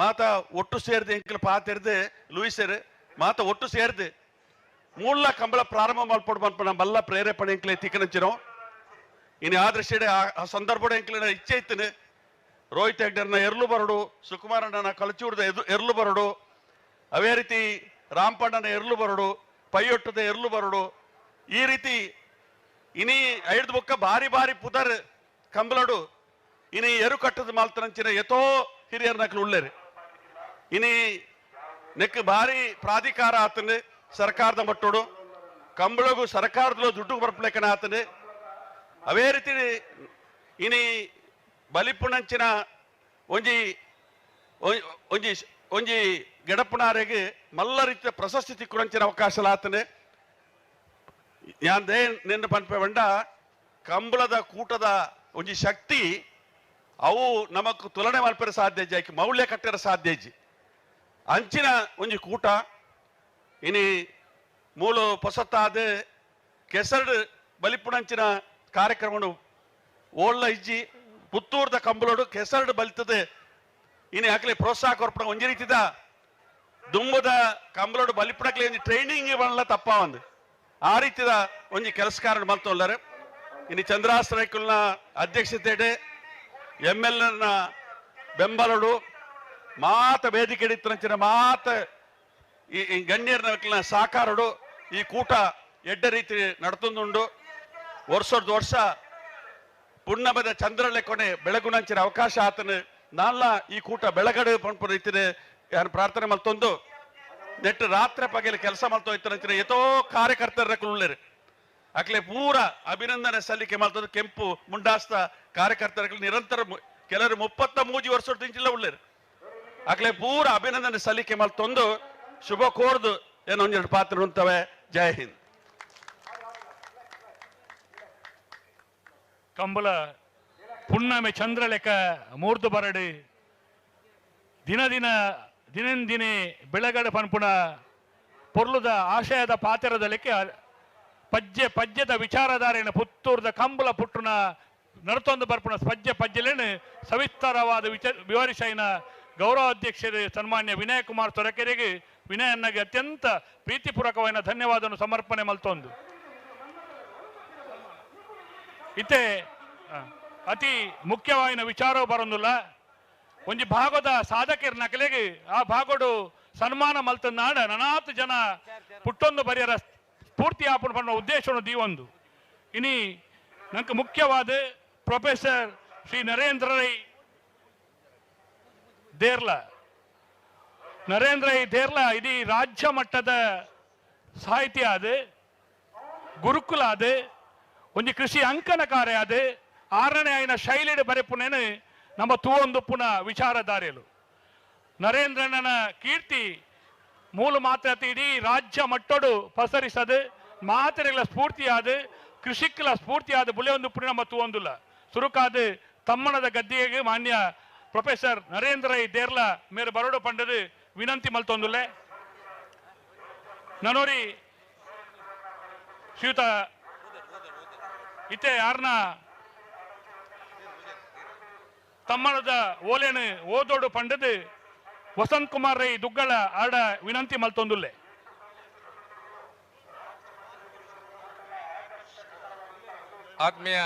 ಮಾತಾ ಒಟ್ಟು ಸೇರಿದು ಎಂಕ್ಲ ಪಾತೆರ್ದು ಲೂಯಿಸರು ಮಾತಾ ಒಟ್ಟು ಸೇರಿದು ಮೂಲ ಕಂಬಳ ಪ್ರಾರಂಭ ಮಲ್ಪೊಡು ಮನ್ಪುನ ಮಲ್ಲ ಪ್ರೇರೇಪಣೆ ಎಂಕ್ಲೆ ತಿಕ್ಕನಂಚಿನೋ ಇನ್ನು ಆ ದೃಷ್ಟಿಡೆ ಆ ಸಂದರ್ಭ ಎಂಕ್ಲಿನ ಇಚ್ಛೆ ಇತ್ತನು ರೋಹಿತ್ ಹೆಗ್ಡರ್ನ ಎರ್ಲು ಬರಡು, ಸುಕುಮಾರಣ್ಣನ ಕಳಚೂರ್ದ ಎರ್ಲು ಬರಡು, ಅವೇ ರೀತಿ ರಾಮಪಣ್ಣನ ಎರ್ಲು ಬರಡು, ಪೈಯೊಟ್ಟದ ಎರ್ಲು ಬರಡು, ಈ ರೀತಿ ಇನಿ ಐದು ಬೊಕ್ಕ ಭಾರಿ ಭಾರಿ ಪುದರ್ ಕಂಬಳಡು ಇನಿ ಎರು ಕಟ್ಟದ ಮಾಲ್ತನಂಚಿನ ಎತೋ ಹಿರಿಯರ್ ನಕಲು ಉಳ್ಳೇರು. ಇನಿ ನೆಕ್ ಭಾರಿ ಪ್ರಾಧಿಕಾರ ಆತನು ಸರ್ಕಾರದ ಮಟ್ಟೋಡು ಕಂಬಳಗು ಸರ್ಕಾರದಲ್ಲೂ ದುಡ್ಡು ಬರ್ಪ್ಲೇಕನ ಆತನು. ಅವೇ ರೀತಿ ಇನಿ ಬಲಿಪುಣಂಚಿನ ಒಂಜಿ ಒಂಜಿ ಒಂಜಿ ಗೆಡಪುಣಾರೆಗೆ ಮಲ್ಲ ರೀತಿಯ ಪ್ರಶಸ್ತಿ ತಿಕ್ಕುಣಂಚಿನ ಅವಕಾಶ ಆತನೆ. ಯಾಂದೇ ನಿನ್ನ ಪನ್ಪೆ ಬಂಡ ಕಂಬಳದ ಕೂಟದ ಒಂಜಿ ಶಕ್ತಿ ಅವು ನಮಕ್ ತುಲನೆ ಮಲ್ಪೆರ ಸಾಧ್ಯ ಇಜ್ಜಿ, ಮೌಲ್ಯ ಕಟ್ಟರ ಸಾಧ್ಯ ಇಜ್ಜಿ. ಅಂಚಿನ ಒಂಜಿ ಕೂಟ ಇನಿ ಮೂಲು ಪೊಸತ್ತಾದ ಕೆಸರು ಬಲಿಪುಣಂಚಿನ ಕಾರ್ಯಕ್ರಮ ಓಳ್ಳ ಇಜ್ಜಿ ಪುತ್ತೂರ್ದ ಕಂಬಳೋಡು ಕೆಸರು ಬಲಿತದೆ. ಇನಿ ಹಾಕಲಿ ಪ್ರೋತ್ಸಾಹ ಕೊರ್ಪಣ ಒಂಜಿ ರೀತಿದ ದುಂಬದ ಕಂಬಳೋಡು ಬಲಿಪುಣಕ್ಲೆ ಒಂಜಿ ಟ್ರೈನಿಂಗ್ ಬಣ್ಣ ತಪ್ಪ ಒಂದು ಆ ರೀತಿದ ಒಂಜಿ ಕೆಲಸಕಾರ ಮಲ್ತೊಲ್ಲಾರೆ. ಇನಿ ಚಂದ್ರಾಶ್ರಯಕುಲ್ನ ಅಧ್ಯಕ್ಷತೆ ಎಮ್ ಎಲ್ ಎನ್ನ ಬೆಂಬಲಡು ಮಾತ ವೇದಿಕೆ ಇತ್ತಿನ ಮಾತ ಈ ಗಣ್ಯರನ ಸಾಕಾರಡು ಈ ಕೂಟ ಎಡ್ಡ ರೀತಿ ನಡ್ತೊಂದುಂಡು. ವರ್ಷದ ವರ್ಷ ಪುಣ್ಣಮದ ಚಂದ್ರಲೆ ಕೊನೆ ಬೆಳಗುನಂಚಿನ ಅವಕಾಶ ಆತನು ನಾಲ್ಲ ಈ ಕೂಟ ಬೆಳಗಡೆ ಪಂಪು ರೀತಿಯ ಯಾರು ಪ್ರಾರ್ಥನೆ ಮಲ್ತೊಂದು ನೆಟ್ಟು ರಾತ್ರಿ ಪಗಲಿ ಕೆಲಸ ಮಲ್ತೋ ಇತ್ತಿನ ಎತೋ ಕಾರ್ಯಕರ್ತರ ಉಳ್ಳೇರು ಅಕ್ಲೆ ಪೂರ ಅಭಿನಂದನೆ ಸಲ್ಲಿಕೆ ಮಲ್ತೊಂದು ಕೆಂಪು ಮುಂಡಾಸ್ತ ಕಾರ್ಯಕರ್ತರ ನಿರಂತರ ಕೆಲವರು 33 ವರ್ಷದ ದಿಂಚಿಲ್ಲ ಉಳ್ಳೇರು ಅಕ್ಲೆ ಪೂರ ಅಭಿನಂದನೆ ಸಲ್ಲಿಕೆ ಮಲ್ತೊಂದು ಶುಭ ಕೋರ್ದು ಏನೋ ಒಂದೆರಡು ಪಾತ್ರ ಉಂಟವೆ. ಜೈ ಹಿಂದ್. ಕಂಬಳ ಪುಣ್ಣಮೆ ಚಂದ್ರಲೇಖ ಮೂರ್ದು ಬರಡು ದಿನ ದಿನ ದಿನಂದಿನೇ ಬೆಳಗಡೆ ಪನ್ಪುಣ ಪೊರ್ಲುದ ಆಶಯದ ಪಾತೆರದ ಲೆಕ್ಕ ಪಜ್ಜೆ ಪಜ್ಜೆದ ವಿಚಾರಧಾರೆಯನ್ನು ಪುತ್ತೂರ್ದ ಕಂಬಳ ಪುಟ್ಟುನ ನಡತೊಂದು ಬರ್ಪುಣ ಪಜ್ಜೆ ಪಜ್ಜೆಲೇನು ಸವಿಸ್ತಾರವಾದ ವಿವರಿಸೈನ ಗೌರವಾಧ್ಯಕ್ಷರು ಸನ್ಮಾನ್ಯ ವಿನಯ್ ಕುಮಾರ್ ತೊರಕೆರೆಗೆ ವಿನಯನ್ನಾಗಿ ಅತ್ಯಂತ ಪ್ರೀತಿಪೂರ್ವಕವಾದ ಧನ್ಯವಾದವನ್ನು ಸಮರ್ಪಣೆ ಮಲ್ತೊಂದು. ಇತ್ತೆ ಅತಿ ಮುಖ್ಯವಾದ ವಿಚಾರ ಬರೋದಿಲ್ಲ. ಒಂಜಿ ಭಾಗದ ಸಾಧಕರ ನಕಲೆಗೆ ಆ ಭಾಗಡು ಸನ್ಮಾನ ಮಲ್ತನಾಡ ನನಾತ್ ಜನ ಪುಟ್ಟೊಂದು ಬರಿಯರ ಸ್ಫೂರ್ತಿ ಆಪಣ ಪನ್ನ ಉದ್ದೇಶವನ್ನು ದೀವೊಂದು. ಇನಿ ನಂಗೆ ಮುಖ್ಯವಾದ ಪ್ರೊಫೆಸರ್ ಶ್ರೀ ನರೇಂದ್ರ ರೈ ದೇರ್ಲಾ, ನರೇಂದ್ರ ರೈ ದೇರ್ಲಾ ಇಡೀ ರಾಜ್ಯ ಮಟ್ಟದ ಸಾಹಿತ್ಯ ಅದು, ಗುರುಕುಲ ಅದು, ಒಂಜಿ ಕೃಷಿ ಅಂಕಣಕಾರ ಅದು, ಆರನೇ ಆಯ್ನ ಶೈಲಿಡ್ ಬರೆಪುನೇನು ನಮ್ಮ ತೂವೊಂದು ಪುನಃ ವಿಚಾರಧಾರೆಯಲು. ನರೇಂದ್ರನ ಕೀರ್ತಿ ಮೂಲ ಮಾತ್ರ ಇಡೀ ರಾಜ್ಯ ಮಟ್ಟೋಡು ಪಸರಿಸದು, ಮಾತೆರೆಗಳ ಸ್ಫೂರ್ತಿಯಾದ ಕೃಷಿಕಲ ಸ್ಫೂರ್ತಿಯಾದ ಬುಲೆ ಒಂದು ಪುಣ್ಯ ನಮ್ಮ ತೂವೊಂದುಲ್ಲ. ಸುರುಕಾದ ತಮ್ಮಣದ ಗದ್ದಿಗೆ ಮಾನ್ಯ ಪ್ರೊಫೆಸರ್ ನರೇಂದ್ರ ರೈ ದೇರ್ಲಾ ಮೇರೆ ಬರೋಡು ಪಂಡದು ವಿನಂತಿ ಮಲ್ತೊಂದುಲ್ಲೆ. ನನೋರಿ ಶ್ರೀಯುತ ಇತ್ತೆ ಯಾರನ್ನ ತಮ್ಮಣದ ಓಲೇನು ಓದೋಡು ಪಂಡದು ವಸಂತ್ ಕುಮಾರ್ ರೈ ದುಗ್ಗಳ ಆಡ ವಿನಂತಿ ಮಲ್ತೊಂದುಲ್ಲೆ. ಆತ್ಮೀಯ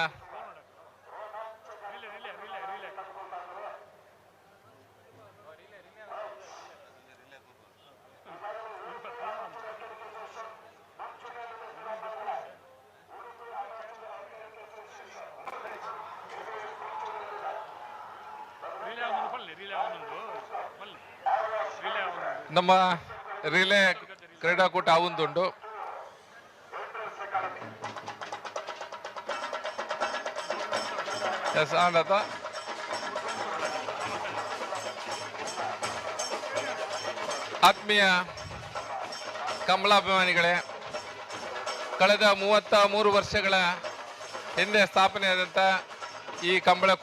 ನಮ್ಮ ರಿಲೇ ಕ್ರೀಡಾಕೂಟ ಆವುಂದುಂಡು. ಎಸ್ ಆಂಡತ ಆತ್ಮೀಯ ಕಮಲಾಭಿಮಾನಿಗಳೇ, ಕಳೆದ 33 ವರ್ಷಗಳ ಹಿಂದೆ ಸ್ಥಾಪನೆಯಾದಂಥ ಈ ಕಂಬಳ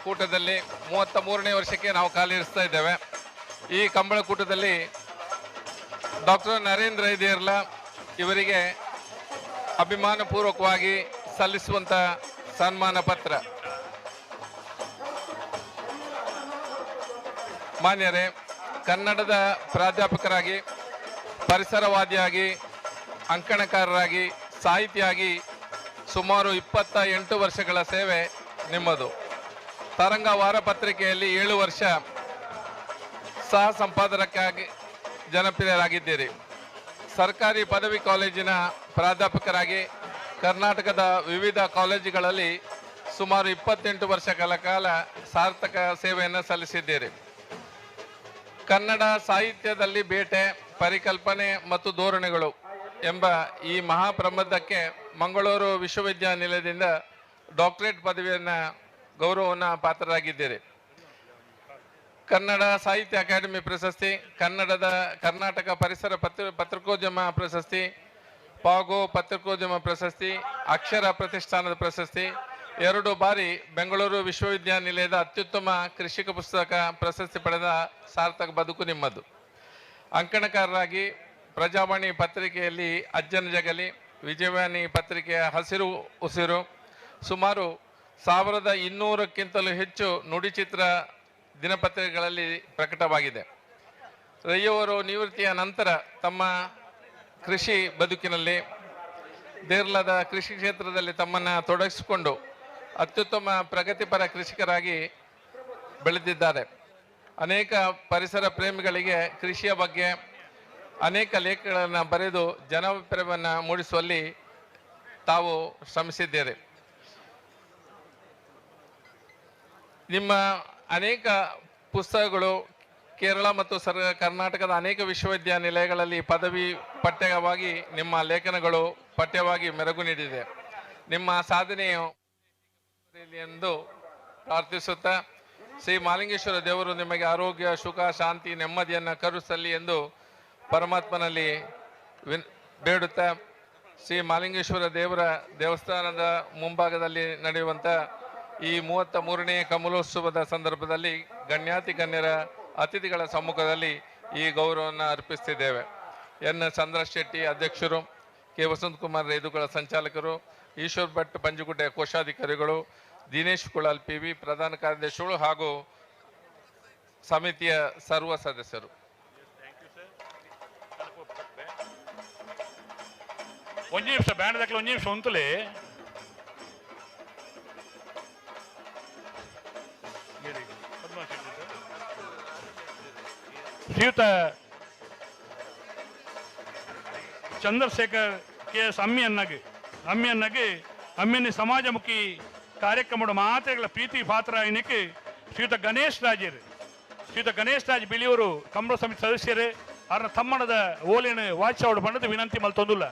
ಕೂಟದಲ್ಲಿ 33ನೇ ವರ್ಷಕ್ಕೆ ನಾವು ಕಾಲಿರಿಸ್ತಾ ಇದ್ದೇವೆ. ಈ ಕಂಬಳಕೂಟದಲ್ಲಿ ಡಾಕ್ಟರ್ ನರೇಂದ್ರ ದೇರ್ಲ ಇವರಿಗೆ ಅಭಿಮಾನಪೂರ್ವಕವಾಗಿ ಸಲ್ಲಿಸುವಂಥ ಸನ್ಮಾನ ಪತ್ರ. ಮಾನ್ಯರೇ, ಕನ್ನಡದ ಪ್ರಾಧ್ಯಾಪಕರಾಗಿ, ಪರಿಸರವಾದಿಯಾಗಿ, ಅಂಕಣಕಾರರಾಗಿ, ಸಾಹಿತಿಯಾಗಿ ಸುಮಾರು 28 ವರ್ಷಗಳ ಸೇವೆ ನಿಮ್ಮದು. ತರಂಗ ವಾರಪತ್ರಿಕೆಯಲ್ಲಿ 7 ವರ್ಷ ಸಹ ಸಂಪಾದಕರಾಗಿ ಜನಪ್ರಿಯರಾಗಿದ್ದೀರಿ. ಸರ್ಕಾರಿ ಪದವಿ ಕಾಲೇಜಿನ ಪ್ರಾಧ್ಯಾಪಕರಾಗಿ ಕರ್ನಾಟಕದ ವಿವಿಧ ಕಾಲೇಜುಗಳಲ್ಲಿ ಸುಮಾರು 28 ವರ್ಷಗಳ ಕಾಲ ಸಾರ್ಥಕ ಸೇವೆಯನ್ನು ಸಲ್ಲಿಸಿದ್ದೀರಿ. ಕನ್ನಡ ಸಾಹಿತ್ಯದಲ್ಲಿ ಬೇಟೆ, ಪರಿಕಲ್ಪನೆ ಮತ್ತು ಧೋರಣೆಗಳು ಎಂಬ ಈ ಮಹಾಪ್ರಬಂಧಕ್ಕೆ ಮಂಗಳೂರು ವಿಶ್ವವಿದ್ಯಾನಿಲಯದಿಂದ ಡಾಕ್ಟರೇಟ್ ಪದವಿಯನ್ನು ಗೌರವವನ್ನು ಪಾತ್ರರಾಗಿದ್ದೀರಿ. ಕನ್ನಡ ಸಾಹಿತ್ಯ ಅಕಾಡೆಮಿ ಪ್ರಶಸ್ತಿ, ಕರ್ನಾಟಕ ಪರಿಸರ ಪತ್ರಿಕೋದ್ಯಮ ಪ್ರಶಸ್ತಿ, ಪಾಗೋ ಪತ್ರಿಕೋದ್ಯಮ ಪ್ರಶಸ್ತಿ, ಅಕ್ಷರ ಪ್ರತಿಷ್ಠಾನದ ಪ್ರಶಸ್ತಿ, 2 ಬಾರಿ ಬೆಂಗಳೂರು ವಿಶ್ವವಿದ್ಯಾನಿಲಯದ ಅತ್ಯುತ್ತಮ ಕೃಷಿಕ ಪುಸ್ತಕ ಪ್ರಶಸ್ತಿ ಪಡೆದ ಸಾರ್ಥಕ ಬದುಕು ನಿಮ್ಮದು. ಅಂಕಣಕಾರರಾಗಿ ಪ್ರಜಾವಾಣಿ ಪತ್ರಿಕೆಯಲ್ಲಿ ಅಜ್ಜನ ಜಗಲಿ, ವಿಜಯವಾಣಿ ಪತ್ರಿಕೆಯ ಹಸಿರು ಉಸಿರು, ಸುಮಾರು 1200ಕ್ಕಿಂತಲೂ ಹೆಚ್ಚು ನುಡಿಚಿತ್ರ ದಿನಪತ್ರಿಕೆಗಳಲ್ಲಿ ಪ್ರಕಟವಾಗಿದೆ. ರೈಯವರು ನಿವೃತ್ತಿಯ ನಂತರ ತಮ್ಮ ಕೃಷಿ ಬದುಕಿನಲ್ಲಿ ದೇರ್ಲದ ಕೃಷಿ ಕ್ಷೇತ್ರದಲ್ಲಿ ತಮ್ಮನ್ನು ತೊಡಗಿಸಿಕೊಂಡು ಅತ್ಯುತ್ತಮ ಪ್ರಗತಿಪರ ಕೃಷಿಕರಾಗಿ ಬೆಳೆದಿದ್ದಾರೆ. ಅನೇಕ ಪರಿಸರ ಪ್ರೇಮಿಗಳಿಗೆ ಕೃಷಿಯ ಬಗ್ಗೆ ಅನೇಕ ಲೇಖನಗಳನ್ನು ಬರೆದು ಜನಾಭಿಪ್ರಾಯವನ್ನು ಮೂಡಿಸುವಲ್ಲಿ ತಾವು ಶ್ರಮಿಸಿದ್ದೀರಿ. ನಿಮ್ಮ ಅನೇಕ ಪುಸ್ತಕಗಳು ಕೇರಳ ಮತ್ತು ಕರ್ನಾಟಕದ ಅನೇಕ ವಿಶ್ವವಿದ್ಯಾನಿಲಯಗಳಲ್ಲಿ ಪದವಿ ಪಠ್ಯವಾಗಿ ನಿಮ್ಮ ಲೇಖನಗಳು ಪಠ್ಯವಾಗಿ ಮೆರುಗು ನೀಡಿದೆ. ನಿಮ್ಮ ಸಾಧನೆಯು ಎಂದು ಪ್ರಾರ್ಥಿಸುತ್ತಾ ಶ್ರೀ ಮಾಲಿಂಗೇಶ್ವರ ದೇವರು ನಿಮಗೆ ಆರೋಗ್ಯ, ಸುಖ, ಶಾಂತಿ, ನೆಮ್ಮದಿಯನ್ನು ಕರುಣಿಸಲಿ ಎಂದು ಪರಮಾತ್ಮನಲ್ಲಿ ಬೇಡುತ್ತಾ ಶ್ರೀ ಮಾಲಿಂಗೇಶ್ವರ ದೇವರ ದೇವಸ್ಥಾನದ ಮುಂಭಾಗದಲ್ಲಿ ನಡೆಯುವಂಥ ಈ 33ನೇ ಕಮಲೋತ್ಸವದ ಸಂದರ್ಭದಲ್ಲಿ ಗಣ್ಯಾತಿ ಗಣ್ಯರ ಅತಿಥಿಗಳ ಸಮ್ಮುಖದಲ್ಲಿ ಈ ಗೌರವವನ್ನು ಅರ್ಪಿಸ್ತಿದ್ದೇವೆ. ಎನ್ ಚಂದ್ರ ಶೆಟ್ಟಿ ಅಧ್ಯಕ್ಷರು, ಕೆ ವಸಂತಕುಮಾರ್ ರೈದುಗಳ ಸಂಚಾಲಕರು, ಈಶ್ವರ್ ಭಟ್ ಪಂಜುಗುಡ್ಡೆಯ ಕೋಶಾಧಿಕಾರಿಗಳು, ದಿನೇಶ್ ಕುಳಾಲ್ ಪಿ ವಿ ಪ್ರಧಾನ ಕಾರ್ಯದರ್ಶಿಗಳು ಹಾಗೂ ಸಮಿತಿಯ ಸರ್ವ ಸದಸ್ಯರು. ಒಂದು ನಿಮಿಷ ಬ್ಯಾಂಡ್ ದಾಖಲೆ, ಒಂದು ನಿಮಿಷ ಉಂತಲೇ. ಶ್ರೀಯುತ ಚಂದ್ರಶೇಖರ್ ಕೆ ಎಸ್ ಅಮ್ಮಿಯನ್ನಾಗಿ ಅಮ್ಮಿಯನ್ನಿ ಸಮಾಜಮುಖಿ ಕಾರ್ಯಕ್ರಮದ ಮಾತ್ರೆಗಳ ಪ್ರೀತಿ ಪಾತ್ರ ಏನಕ್ಕೆ ಶ್ರೀಯುತ ಗಣೇಶ್ ರಾಜರು, ಶ್ರೀಯುತ ಗಣೇಶ್ ರಾಜ್ ಬಿಳಿಯವರು ಕಂಬಳ ಸಮಿತಿ ಸದಸ್ಯರೇ ಅವರ ತಮ್ಮಣದ ಓಲೇನು ವಾಚ ಬಣ್ಣದ ವಿನಂತಿ ಮಲ್ತೊಂದುಲ್ಲ.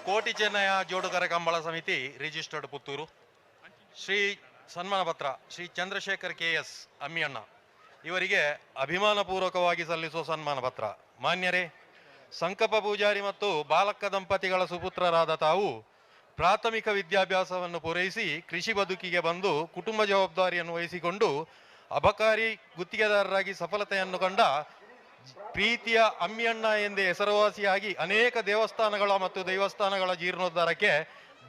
ಕೋಟಿ ಚೆನ್ನಯ ಜೋಡುಗರ ಕಂಬಳ ಸಮಿತಿ ರಿಜಿಸ್ಟರ್ಡ್ ಪುತ್ತೂರು. ಶ್ರೀ ಸನ್ಮಾನ ಪತ್ರ ಶ್ರೀ ಚಂದ್ರಶೇಖರ್ ಕೆ ಎಸ್ ಅಮ್ಮಿಯಣ್ಣ ಇವರಿಗೆ ಅಭಿಮಾನಪೂರ್ವಕವಾಗಿ ಸಲ್ಲಿಸುವ ಸನ್ಮಾನ ಪತ್ರ. ಮಾನ್ಯರೇ, ಸಂಕಪ್ಪ ಪೂಜಾರಿ ಮತ್ತು ಬಾಲಕ್ಕ ದಂಪತಿಗಳ ಸುಪುತ್ರರಾದ ತಾವು ಪ್ರಾಥಮಿಕ ವಿದ್ಯಾಭ್ಯಾಸವನ್ನು ಪೂರೈಸಿ ಕೃಷಿ ಬದುಕಿಗೆ ಬಂದು ಕುಟುಂಬ ಜವಾಬ್ದಾರಿಯನ್ನು ವಹಿಸಿಕೊಂಡು ಅಬಕಾರಿ ಗುತ್ತಿಗೆದಾರರಾಗಿ ಸಫಲತೆಯನ್ನು ಕಂಡ ಪ್ರೀತಿಯ ಅಮ್ಮಿಯಣ್ಣ ಎಂದೇ ಹೆಸರುವಾಸಿಯಾಗಿ ಅನೇಕ ದೇವಸ್ಥಾನಗಳ ಮತ್ತು ದೈವಸ್ಥಾನಗಳ ಜೀರ್ಣೋದ್ಧಾರಕ್ಕೆ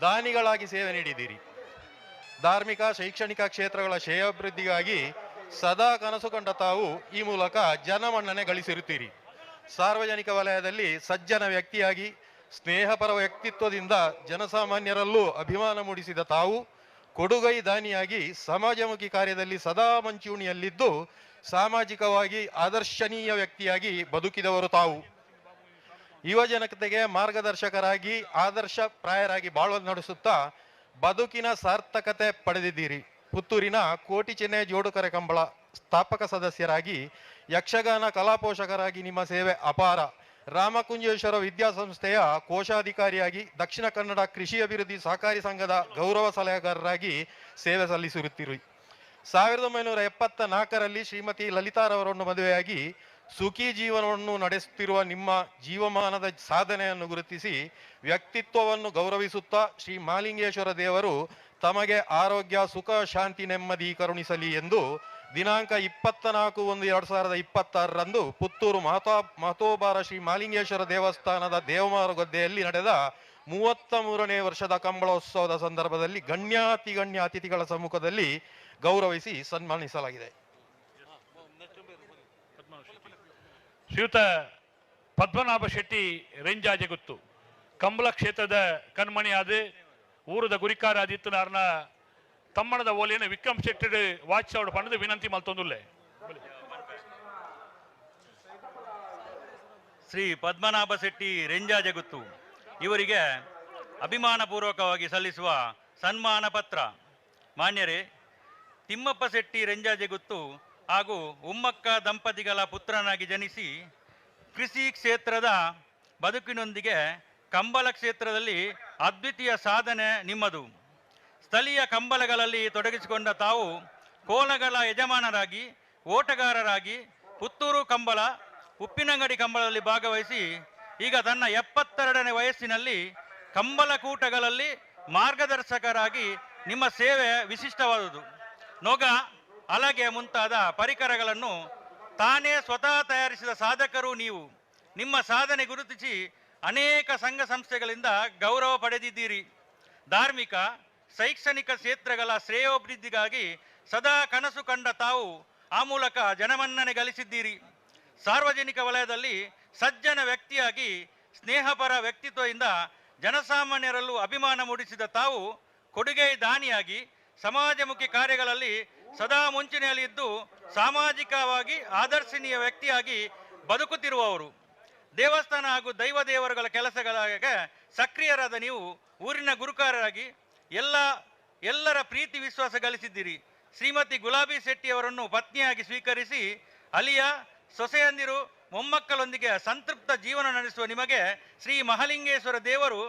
ದಾನಿಗಳಾಗಿ ಸೇವೆ ನೀಡಿದ್ದೀರಿ. ಧಾರ್ಮಿಕ ಶೈಕ್ಷಣಿಕ ಕ್ಷೇತ್ರಗಳ ಶ್ರೇಯಾಭಿವೃದ್ಧಿಗಾಗಿ ಸದಾ ಕನಸು ಕಂಡ ತಾವು ಈ ಮೂಲಕ ಜನಮನ್ನಣೆ ಗಳಿಸಿರುತ್ತೀರಿ. ಸಾರ್ವಜನಿಕ ವಲಯದಲ್ಲಿ ಸಜ್ಜನ ವ್ಯಕ್ತಿಯಾಗಿ ಸ್ನೇಹಪರ ವ್ಯಕ್ತಿತ್ವದಿಂದ ಜನಸಾಮಾನ್ಯರಲ್ಲೂ ಅಭಿಮಾನ ಮೂಡಿಸಿದ ತಾವು ಕೊಡುಗೈ ದಾನಿಯಾಗಿ ಸಮಾಜಮುಖಿ ಕಾರ್ಯದಲ್ಲಿ ಸದಾ ಮುಂಚೂಣಿಯಲ್ಲಿದ್ದು ಸಾಮಾಜಿಕವಾಗಿ ಆದರ್ಶನೀಯ ವ್ಯಕ್ತಿಯಾಗಿ ಬದುಕಿದವರು ತಾವು. ಯುವಜನತೆಗೆ ಮಾರ್ಗದರ್ಶಕರಾಗಿ ಆದರ್ಶ ಪ್ರಾಯರಾಗಿ ಬಾಳುವ ನಡೆಸುತ್ತಾ ಬದುಕಿನ ಸಾರ್ಥಕತೆ ಪಡೆದಿದ್ದೀರಿ. ಪುತ್ತೂರಿನ ಕೋಟಿ ಚೆನ್ನೆ ಜೋಡುಕರೆ ಕಂಬಳ ಸ್ಥಾಪಕ ಸದಸ್ಯರಾಗಿ ಯಕ್ಷಗಾನ ಕಲಾಪೋಷಕರಾಗಿ ನಿಮ್ಮ ಸೇವೆ ಅಪಾರ. ರಾಮಕುಂಜೇಶ್ವರ ವಿದ್ಯಾಸಂಸ್ಥೆಯ ಕೋಶಾಧಿಕಾರಿಯಾಗಿ ದಕ್ಷಿಣ ಕನ್ನಡ ಕೃಷಿ ಅಭಿವೃದ್ಧಿ ಸಹಕಾರಿ ಸಂಘದ ಗೌರವ ಸಲಹೆಗಾರರಾಗಿ ಸೇವೆ ಸಲ್ಲಿಸಿರುತ್ತೀರಿ. 1974ರಲ್ಲಿ ಶ್ರೀಮತಿ ಲಲಿತಾರವರನ್ನು ಮದುವೆಯಾಗಿ ಸುಖಿ ಜೀವನವನ್ನು ನಡೆಸುತ್ತಿರುವ ನಿಮ್ಮ ಜೀವಮಾನದ ಸಾಧನೆಯನ್ನು ಗುರುತಿಸಿ ವ್ಯಕ್ತಿತ್ವವನ್ನು ಗೌರವಿಸುತ್ತಾ ಶ್ರೀ ಮಾಲಿಂಗೇಶ್ವರ ದೇವರು ತಮಗೆ ಆರೋಗ್ಯ, ಸುಖ, ಶಾಂತಿ, ನೆಮ್ಮದಿ ಕರುಣಿಸಲಿ ಎಂದು ದಿನಾಂಕ 24/1/2026ರಂದು ಪುತ್ತೂರು ಮಹತೋಬಾರ ಶ್ರೀ ಮಾಲಿಂಗೇಶ್ವರ ದೇವಸ್ಥಾನದ ದೇವಮಾರುಗದ್ದೆಯಲ್ಲಿ ನಡೆದ 33ನೇ ವರ್ಷದ ಕಂಬಳೋತ್ಸವದ ಸಂದರ್ಭದಲ್ಲಿ ಗಣ್ಯಾತಿಗಣ್ಯ ಅತಿಥಿಗಳ ಸಮ್ಮುಖದಲ್ಲಿ ಗೌರವಿಸಿ ಸನ್ಮಾನಿಸಲಾಗಿದೆ. ಶ್ರೀಯುತ ಪದ್ಮನಾಭ ಶೆಟ್ಟಿ ರೆಂಜಾಜೆಗುತ್ತು ಕಂಬಳ ಕ್ಷೇತ್ರದ ಕಣ್ಮಣಿಯಾದ ಊರದ ಗುರಿಕಾರ ಆದಿತ್ಯನಾರ್ನ ತಮ್ಮಣದ ಓಲಿಯನ್ನು ವಿಕ್ರಮ್ ಶೆಟ್ಟಿ ವಾಚ್ ಅವಡು ಪಣದ ವಿನಂತಿ ಮಲ್ತೊಂದುಲ್ಲೆ. ಶ್ರೀ ಪದ್ಮನಾಭ ಶೆಟ್ಟಿ ರೆಂಜಾಜೆಗುತ್ತು ಇವರಿಗೆ ಅಭಿಮಾನಪೂರ್ವಕವಾಗಿ ಸಲ್ಲಿಸುವ ಸನ್ಮಾನ ಪತ್ರ. ಮಾನ್ಯರೇ, ತಿಮ್ಮಪ್ಪ ಶೆಟ್ಟಿ ರೆಂಜಾಜೆಗುತ್ತು ಹಾಗೂ ಉಮ್ಮಕ್ಕ ದಂಪತಿಗಳ ಪುತ್ರನಾಗಿ ಜನಿಸಿ ಕೃಷಿ ಕ್ಷೇತ್ರದ ಬದುಕಿನೊಂದಿಗೆ ಕಂಬಳ ಕ್ಷೇತ್ರದಲ್ಲಿ ಅದ್ವಿತೀಯ ಸಾಧನೆ ನಿಮ್ಮದು. ಸ್ಥಳೀಯ ಕಂಬಳಗಳಲ್ಲಿ ತೊಡಗಿಸಿಕೊಂಡ ತಾವು ಕೋಲಗಳ ಯಜಮಾನರಾಗಿ, ಓಟಗಾರರಾಗಿ ಪುತ್ತೂರು ಕಂಬಳ, ಉಪ್ಪಿನಂಗಡಿ ಕಂಬಳದಲ್ಲಿ ಭಾಗವಹಿಸಿ ಈಗ ತನ್ನ 72ನೇ ವಯಸ್ಸಿನಲ್ಲಿ ಕಂಬಳಕೂಟಗಳಲ್ಲಿ ಮಾರ್ಗದರ್ಶಕರಾಗಿ ನಿಮ್ಮ ಸೇವೆ ವಿಶಿಷ್ಟವಾದುದು. ನೊಗ, ಹಲಗೆ ಮುಂತಾದ ಪರಿಕರಗಳನ್ನು ತಾನೇ ಸ್ವತಃ ತಯಾರಿಸಿದ ಸಾಧಕರು ನೀವು. ನಿಮ್ಮ ಸಾಧನೆ ಗುರುತಿಸಿ ಅನೇಕ ಸಂಘ ಸಂಸ್ಥೆಗಳಿಂದ ಗೌರವ ಪಡೆದಿದ್ದೀರಿ. ಧಾರ್ಮಿಕ, ಶೈಕ್ಷಣಿಕ ಕ್ಷೇತ್ರಗಳ ಶ್ರೇಯೋಭಿವೃದ್ಧಿಗಾಗಿ ಸದಾ ಕನಸು ಕಂಡ ತಾವು ಆ ಮೂಲಕ ಜನಮನ್ನಣೆ ಗಳಿಸಿದ್ದೀರಿ. ಸಾರ್ವಜನಿಕ ವಲಯದಲ್ಲಿ ಸಜ್ಜನ ವ್ಯಕ್ತಿಯಾಗಿ ಸ್ನೇಹಪರ ವ್ಯಕ್ತಿತ್ವದಿಂದ ಜನಸಾಮಾನ್ಯರಲ್ಲೂ ಅಭಿಮಾನ ಮೂಡಿಸಿದ ತಾವು ಕೊಡುಗೆ ದಾನಿಯಾಗಿ ಸಮಾಜಮುಖಿ ಕಾರ್ಯಗಳಲ್ಲಿ ಸದಾ ಮುಂಚೂಣಿಯಲ್ಲಿ ಇದ್ದು ಸಾಮಾಜಿಕವಾಗಿ ಆದರ್ಶನೀಯ ವ್ಯಕ್ತಿಯಾಗಿ ಬದುಕುತ್ತಿರುವವರು. ದೇವಸ್ಥಾನ ಹಾಗೂ ದೈವ ದೇವರುಗಳ ಕೆಲಸಗಳಿಗೆ ಸಕ್ರಿಯರಾದ ನೀವು ಊರಿನ ಗುರುಕಾರರಾಗಿ ಎಲ್ಲರ ಪ್ರೀತಿ ವಿಶ್ವಾಸ ಗಳಿಸಿದ್ದೀರಿ. ಶ್ರೀಮತಿ ಗುಲಾಬಿ ಶೆಟ್ಟಿಯವರನ್ನು ಪತ್ನಿಯಾಗಿ ಸ್ವೀಕರಿಸಿ ಅಲಿಯ ಸೊಸೆಯಂದಿರು ಮೊಮ್ಮಕ್ಕಳೊಂದಿಗೆ ಸಂತೃಪ್ತ ಜೀವನ ನಡೆಸುವ ನಿಮಗೆ ಶ್ರೀ ಮಹಾಲಿಂಗೇಶ್ವರ ದೇವರು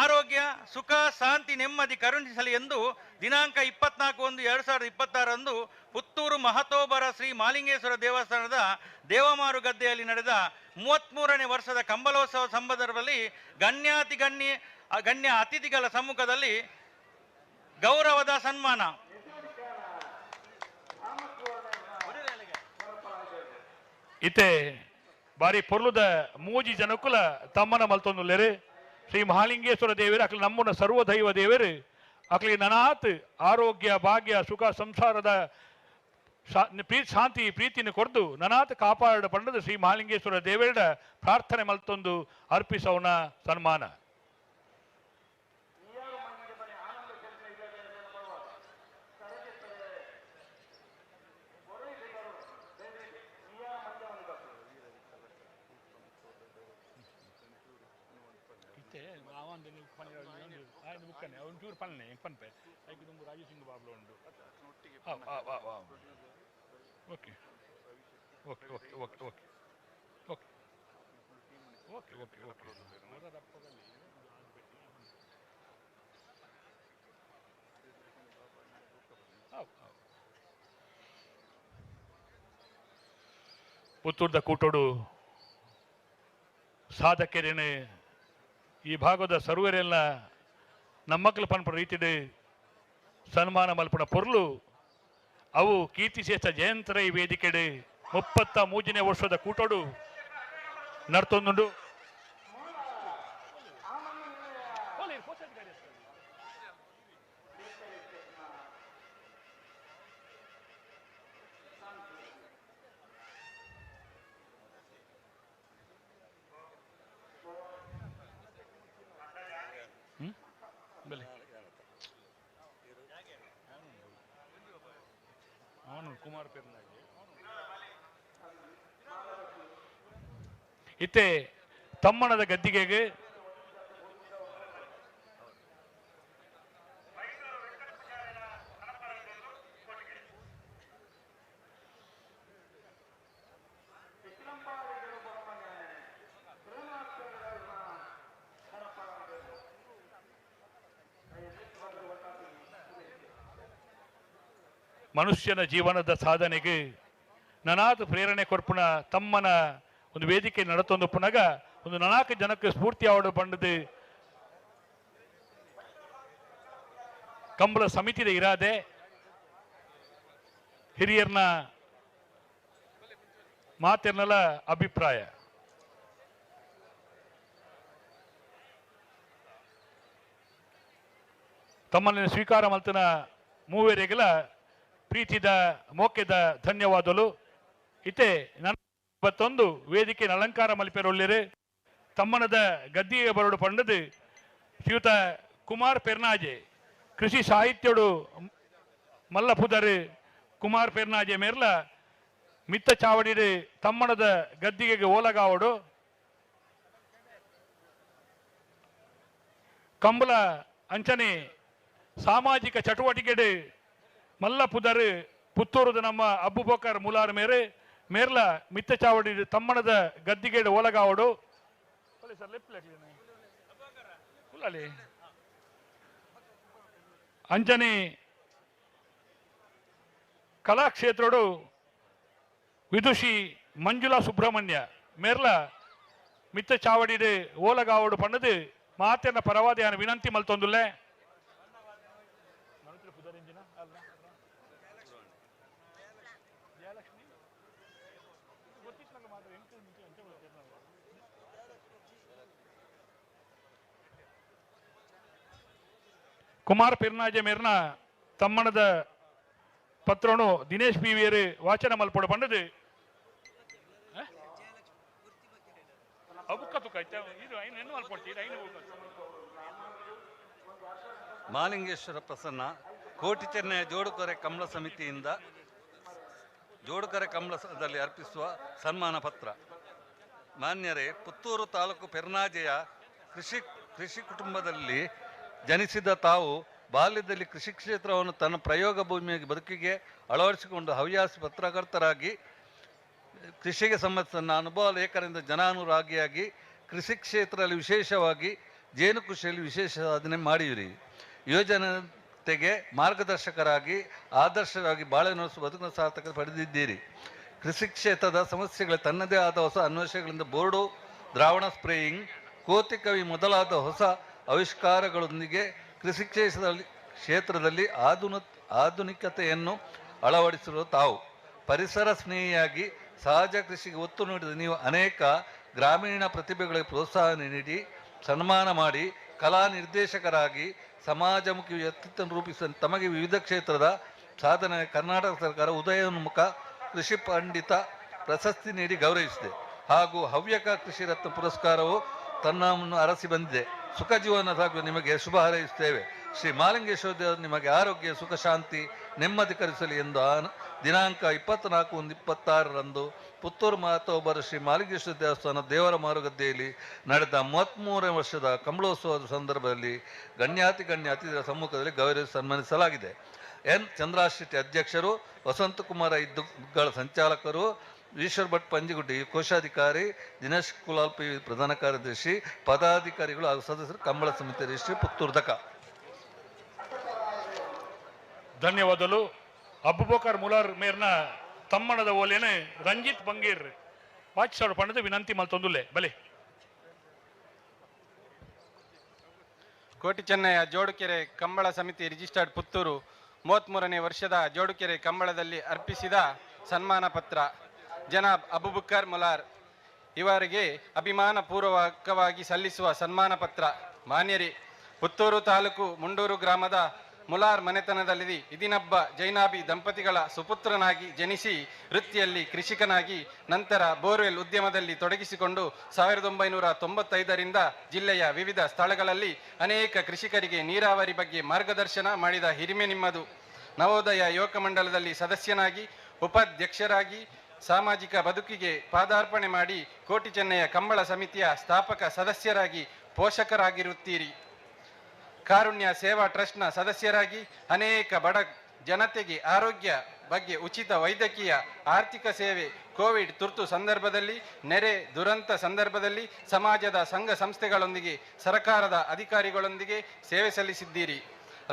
ಆರೋಗ್ಯ, ಸುಖ, ಶಾಂತಿ, ನೆಮ್ಮದಿ ಕರುಣಿಸಲಿ ಎಂದು ದಿನಾಂಕ 24/1/2026 ಪುತ್ತೂರು ಮಹತೋಬರ ಶ್ರೀ ಮಾಲಿಂಗೇಶ್ವರ ದೇವಸ್ಥಾನದ ದೇವಮಾರು ಗದ್ದೆಯಲ್ಲಿ ನಡೆದ 33ನೇ ವರ್ಷದ ಕಂಬಳೋತ್ಸವ ಸಂದರ್ಭದಲ್ಲಿ ಗಣ್ಯ ಅತಿಥಿಗಳ ಸಮ್ಮುಖದಲ್ಲಿ ಗೌರವದ ಸನ್ಮಾನ. ಇತ್ತೆ ಬಾರಿ ಪೊರ್ಲುದ ಮೂಜಿ ಜನಕುಲ ತಮ್ಮನ ಮಲ್ತೊಂದುಲ್ಲೆರು. ಶ್ರೀ ಮಹಾಲಿಂಗೇಶ್ವರ ದೇವರು ಅಕ್ಲು ನಮ್ಮನ ಸರ್ವದೈವ ದೇವರು ಅಕ್ಲಿ ನನಾತ್ ಆರೋಗ್ಯ, ಭಾಗ್ಯ, ಸುಖ, ಸಂಸಾರದ ಶಾಂತಿ ಪ್ರೀತಿನ ಕೊರ್ದು ನನಾತ್ ಕಾಪಾಡ ಪಂಡದ ಶ್ರೀ ಮಹಾಲಿಂಗೇಶ್ವರ ದೇವರ ಪ್ರಾರ್ಥನೆ ಮಲ್ತೊಂದು ಅರ್ಪಿಸವನ ಸನ್ಮಾನ. Okay okay okay okay okay okay okay okay okay. ಪುತ್ತೂರ್ದ ಕೂಟೋಡು ಸಾಧಕರೇನೆ ಈ ಭಾಗದ ಸರ್ವರೆಲ್ಲ ನಮ್ಮಕ್ಕಳು ಪನ್ಪುನ ರೀತಿಡೆ ಸನ್ಮಾನ ಮಲ್ಪುನ ಪೊರ್ಲು ಅವು ಕೀರ್ತಿಶೇಷ ಜಯಂತರೈ ವೇದಿಕೆಡೆ 33ನೇ ವರ್ಷದ ಕೂಟೋಡು ನರ್ತೊಂದುಂಡು. ಕುಮಾರ್ ಇತ್ತೆ ತಮ್ಮಣದ ಗದ್ದಿಗೆಗೆ ಮನುಷ್ಯನ ಜೀವನದ ಸಾಧನೆಗೆ ನನಾದ ಪ್ರೇರಣೆ ಕೊರ್ಪುನ ತಮ್ಮನ ಒಂದು ವೇದಿಕೆ ನಡತೊಂದು ಪುನಗ ಒಂದು ನಾಲ್ಕು ಜನಕ್ಕೆ ಸ್ಫೂರ್ತಿ ಆವಡು ಬಂಡದು ಕಂಬಳ ಸಮಿತಿದ ಇರಾದೆ ಹಿರಿಯರ್ನ ಮಾತಿರ್ನಲ ಅಭಿಪ್ರಾಯ. ತಮ್ಮನ್ನು ಸ್ವೀಕಾರ ಮಲ್ತನ ಮೂವರೆಗೆಲ ಪ್ರೀತಿದ ಮೋಕೆದ ಧನ್ಯವಾದಲು. ಇತ್ತೆ ನನ್ನ ವೇದಿಕೆ ಅಲಂಕಾರ ಮಲ್ಪೆರೊಳ್ಳಿರು ತಮ್ಮನದ ಗದ್ದಿಗೆ ಬರೋಡು ಪಂಡದು ಶ್ರೀಯುತ ಕುಮಾರ್ ಪೆರ್ನಾಜೆ ಕೃಷಿ ಸಾಹಿತ್ಯಡು ಮಲ್ಲಪುದರು ಕುಮಾರ್ ಪೆರ್ನಾಜೆ ಮೇರ್ಲ ಮಿತ್ತ ಚಾವಡಿಡು ತಮ್ಮನದ ಗದ್ದಿಗೆಗೆ ಓಲಗಾವಡು ಕಂಬಳ ಅಂಚನೆ ಸಾಮಾಜಿಕ ಚಟುವಟಿಕೆಡು ಮಲ್ಲಪುದರು ಪುತ್ತೂರುದ ನಮ್ಮ ಅಬ್ಬುಬೋಕರ್ ಮುಲಾರ್ ಮೇರೆ ಮೇರ್ಲ ಮಿತ್ತ ಚಾವಡಿ ತಮ್ಮನದ ಗದ್ದಿಗೆಡು ಓಲಗಾವಡು ಅಂಚನೆ ಕಲಾಕ್ಷೇತ್ರಡು ವಿದುಷಿ ಮಂಜುಳಾ ಸುಬ್ರಹ್ಮಣ್ಯ ಮೇರ್ಲ ಮಿತ್ತ ಚಾವಡಿಡು ಓಲಗಾವಡು ಪಣ್ಣದು ಮಾತೆನ ಪರವಾದ ವಿನಂತಿ ಮಲ್ತೊಂದುಲ್ಲೆ. ಕುಮಾರ್ ಪಿರ್ನಾಜೆ ಮೇರ್ನ ತಮ್ಮನದ ಪತ್ರನು ದಿನೇಶ್ ಪಿ ವಿಯರು ವಾಚನ ಮಲ್ಪೊಡು ಪಂಡದು ಮಾಲಿಂಗೇಶ್ವರ ಪ್ರಸನ್ನ ಕೋಟಿ ಚೆನ್ನಯ ಜೋಡುಕೊರೆ ಕಂಬಳ ಸಮಿತಿಯಿಂದ ಜೋಡುಕೊರೆ ಕಂಬಳದಲ್ಲಿ ಅರ್ಪಿಸುವ ಸನ್ಮಾನ ಪತ್ರ. ಮಾನ್ಯರೇ, ಪುತ್ತೂರು ತಾಲೂಕು ಪೆರ್ನಾಜೆಯ ಕೃಷಿ ಕುಟುಂಬದಲ್ಲಿ ಜನಿಸಿದ ತಾವು ಬಾಲ್ಯದಲ್ಲಿ ಕೃಷಿ ಕ್ಷೇತ್ರವನ್ನು ತನ್ನ ಪ್ರಯೋಗ ಭೂಮಿಯ ಬದುಕಿಗೆ ಅಳವಡಿಸಿಕೊಂಡು ಹವ್ಯಾಸಿ ಪತ್ರಕರ್ತರಾಗಿ ಕೃಷಿಗೆ ಸಂಬಂಧಿಸಿದ ಅನುಭವ ಲೇಖನದಿಂದ ಜನಾನುರಾಗಿಯಾಗಿ ಕೃಷಿ ಕ್ಷೇತ್ರದಲ್ಲಿ ವಿಶೇಷವಾಗಿ ಜೇನು ಕೃಷಿಯಲ್ಲಿ ವಿಶೇಷ ಸಾಧನೆ ಮಾಡಿವಿರಿ. ಯುವಜನತೆಗೆ ಮಾರ್ಗದರ್ಶಕರಾಗಿ ಆದರ್ಶವಾಗಿ ಬಾಳೆ ನಡೆಸುವ ಬದುಕಿನ ಸಾರ್ಥಕ ಪಡೆದಿದ್ದೀರಿ. ಕೃಷಿ ಕ್ಷೇತ್ರದ ಸಮಸ್ಯೆಗಳ ತನ್ನದೇ ಆದ ಹೊಸ ಅನ್ವೇಷಣೆಗಳಿಂದ ಬೋರ್ಡು, ದ್ರಾವಣ ಸ್ಪ್ರೇಯಿಂಗ್, ಕೋತಿಕವಿ ಮೊದಲಾದ ಹೊಸ ಆವಿಷ್ಕಾರಗಳೊಂದಿಗೆ ಕೃಷಿ ಕ್ಷೇತ್ರದಲ್ಲಿ ಆಧುನಿಕತೆಯನ್ನು ಅಳವಡಿಸಿರುವ ತಾವು ಪರಿಸರ ಸ್ನೇಹಿಯಾಗಿ ಸಹಜ ಕೃಷಿಗೆ ಒತ್ತು ನೀಡಿದ ನೀವು ಅನೇಕ ಗ್ರಾಮೀಣ ಪ್ರತಿಭೆಗಳಿಗೆ ಪ್ರೋತ್ಸಾಹ ನೀಡಿ ಸನ್ಮಾನ ಮಾಡಿ ಕಲಾ ನಿರ್ದೇಶಕರಾಗಿ ಸಮಾಜಮುಖಿ ವ್ಯಕ್ತಿತ್ವ ರೂಪಿಸಿದ ತಮಗೆ ವಿವಿಧ ಕ್ಷೇತ್ರದ ಸಾಧನೆ ಕರ್ನಾಟಕ ಸರ್ಕಾರ ಉದಯೋನ್ಮುಖ ಕೃಷಿ ಪಂಡಿತ ಪ್ರಶಸ್ತಿ ನೀಡಿ ಗೌರವಿಸಿದೆ ಹಾಗೂ ಹವ್ಯಕ ಕೃಷಿ ರತ್ನ ಪುರಸ್ಕಾರವು ತನ್ನನ್ನು ಅರಸಿ ಬಂದಿದೆ. ಸುಖ ಜೀವನ ಸಾಗುವ ನಿಮಗೆ ಶುಭ ಹಾರೈಸುತ್ತೇವೆ. ಶ್ರೀ ಮಾಲಿಂಗೇಶ್ವರ ದೇವರು ನಿಮಗೆ ಆರೋಗ್ಯ, ಸುಖ, ಶಾಂತಿ, ನೆಮ್ಮದಿ ಕರುಣಿಸಲಿ ಎಂದು ದಿನಾಂಕ 24/1/26 ಪುತ್ತೂರು ಮಾತೋಬರ ಶ್ರೀ ಮಾಲಿಂಗೇಶ್ವರ ದೇವಸ್ಥಾನ ದೇವರ ಮಾರುಗದ್ದೆಯಲ್ಲಿ ನಡೆದ 33 ವರ್ಷದ ಕಂಬಳೋತ್ಸವದ ಸಂದರ್ಭದಲ್ಲಿ ಗಣ್ಯಾತಿ ಗಣ್ಯ ಅತಿಥಿರ ಸಮ್ಮುಖದಲ್ಲಿ ಗೌರವಿಸಿ ಸನ್ಮಾನಿಸಲಾಗಿದೆ. ಎನ್ ಚಂದ್ರಾಶೆಟ್ಟಿ ಅಧ್ಯಕ್ಷರು, ವಸಂತಕುಮಾರ ಇದ್ದುಗಳ ಸಂಚಾಲಕರು, ಈಶ್ವರ್ ಭಟ್ ಪಂಜಿಗುಡ್ಡಿ ಕೋಶಾಧಿಕಾರಿ, ದಿನೇಶ್ ಕುಲಾಲ್ ಪಿ ಪ್ರಧಾನ ಕಾರ್ಯದರ್ಶಿ, ಪದಾಧಿಕಾರಿಗಳು ಹಾಗೂ ಸದಸ್ಯರು, ಕಂಬಳ ಸಮಿತಿ ರಿಜಿಸ್ಟ್ರಿ ಪುತ್ತೂರು ದಕ. ಧನ್ಯವಾದಗಳು. ಅಬುಬಕರ್ ಮುಲಾರ್ ಮೇರ್ನ ತಮ್ಮಣದ ಓಲೇನೆ ರಂಜಿತ್ ಬಂಗೀರ್ ವಾಚಿಸಾಡು ಪಂಡದ ವಿನಂತಿ ಮಲ್ತೊಂದುಲ್ಲೆ ಬಲೆ. ಕೋಟಿ ಚೆನ್ನಯ್ಯ ಜೋಡುಕೆರೆ ಕಂಬಳ ಸಮಿತಿ ರಿಜಿಸ್ಟರ್ಡ್ ಪುತ್ತೂರು 33ನೇ ವರ್ಷದ ಜೋಡುಕೆರೆ ಕಂಬಳದಲ್ಲಿ ಅರ್ಪಿಸಿದ ಸನ್ಮಾನ ಪತ್ರ. ಜನಾಬ್ ಅಬುಬಕರ್ ಮುಲಾರ್ ಇವರಿಗೆ ಅಭಿಮಾನ ಪೂರ್ವಕವಾಗಿ ಸಲ್ಲಿಸುವ ಸನ್ಮಾನ ಪತ್ರ. ಮಾನ್ಯರೇ, ಪುತ್ತೂರು ತಾಲೂಕು ಮುಂಡೂರು ಗ್ರಾಮದ ಮುಲಾರ್ ಮನೆತನದಲ್ಲಿ ಇದಿನಬ್ಬ ಜೈನಾಬಿ ದಂಪತಿಗಳ ಸುಪುತ್ರನಾಗಿ ಜನಿಸಿ ವೃತ್ತಿಯಲ್ಲಿ ಕೃಷಿಕನಾಗಿ ನಂತರ ಬೋರ್ವೆಲ್ ಉದ್ಯಮದಲ್ಲಿ ತೊಡಗಿಸಿಕೊಂಡು 1995ರಿಂದ ಜಿಲ್ಲೆಯ ವಿವಿಧ ಸ್ಥಳಗಳಲ್ಲಿ ಅನೇಕ ಕೃಷಿಕರಿಗೆ ನೀರಾವರಿ ಬಗ್ಗೆ ಮಾರ್ಗದರ್ಶನ ಮಾಡಿದ ಹಿರಿಮೆ ನಿಮ್ಮದು. ನವೋದಯ ಯುವಕ ಮಂಡಲದಲ್ಲಿ ಸದಸ್ಯನಾಗಿ ಉಪಾಧ್ಯಕ್ಷರಾಗಿ ಸಾಮಾಜಿಕ ಬದುಕಿಗೆ ಪಾದಾರ್ಪಣೆ ಮಾಡಿ ಕೋಟಿ ಚೆನ್ನಯ್ಯ ಕಂಬಳ ಸಮಿತಿಯ ಸ್ಥಾಪಕ ಸದಸ್ಯರಾಗಿ ಪೋಷಕರಾಗಿರುತ್ತೀರಿ. ಕಾರುಣ್ಯ ಸೇವಾ ಟ್ರಸ್ಟ್ನ ಸದಸ್ಯರಾಗಿ ಅನೇಕ ಬಡ ಜನತೆಗೆ ಆರೋಗ್ಯ ಬಗ್ಗೆ ಉಚಿತ ವೈದ್ಯಕೀಯ ಆರ್ಥಿಕ ಸೇವೆ, ಕೋವಿಡ್ ತುರ್ತು ಸಂದರ್ಭದಲ್ಲಿ, ನೆರೆ ದುರಂತ ಸಂದರ್ಭದಲ್ಲಿ ಸಮಾಜದ ಸಂಘ ಸಂಸ್ಥೆಗಳೊಂದಿಗೆ, ಸರ್ಕಾರದ ಅಧಿಕಾರಿಗಳೊಂದಿಗೆ ಸೇವೆ ಸಲ್ಲಿಸಿದ್ದೀರಿ.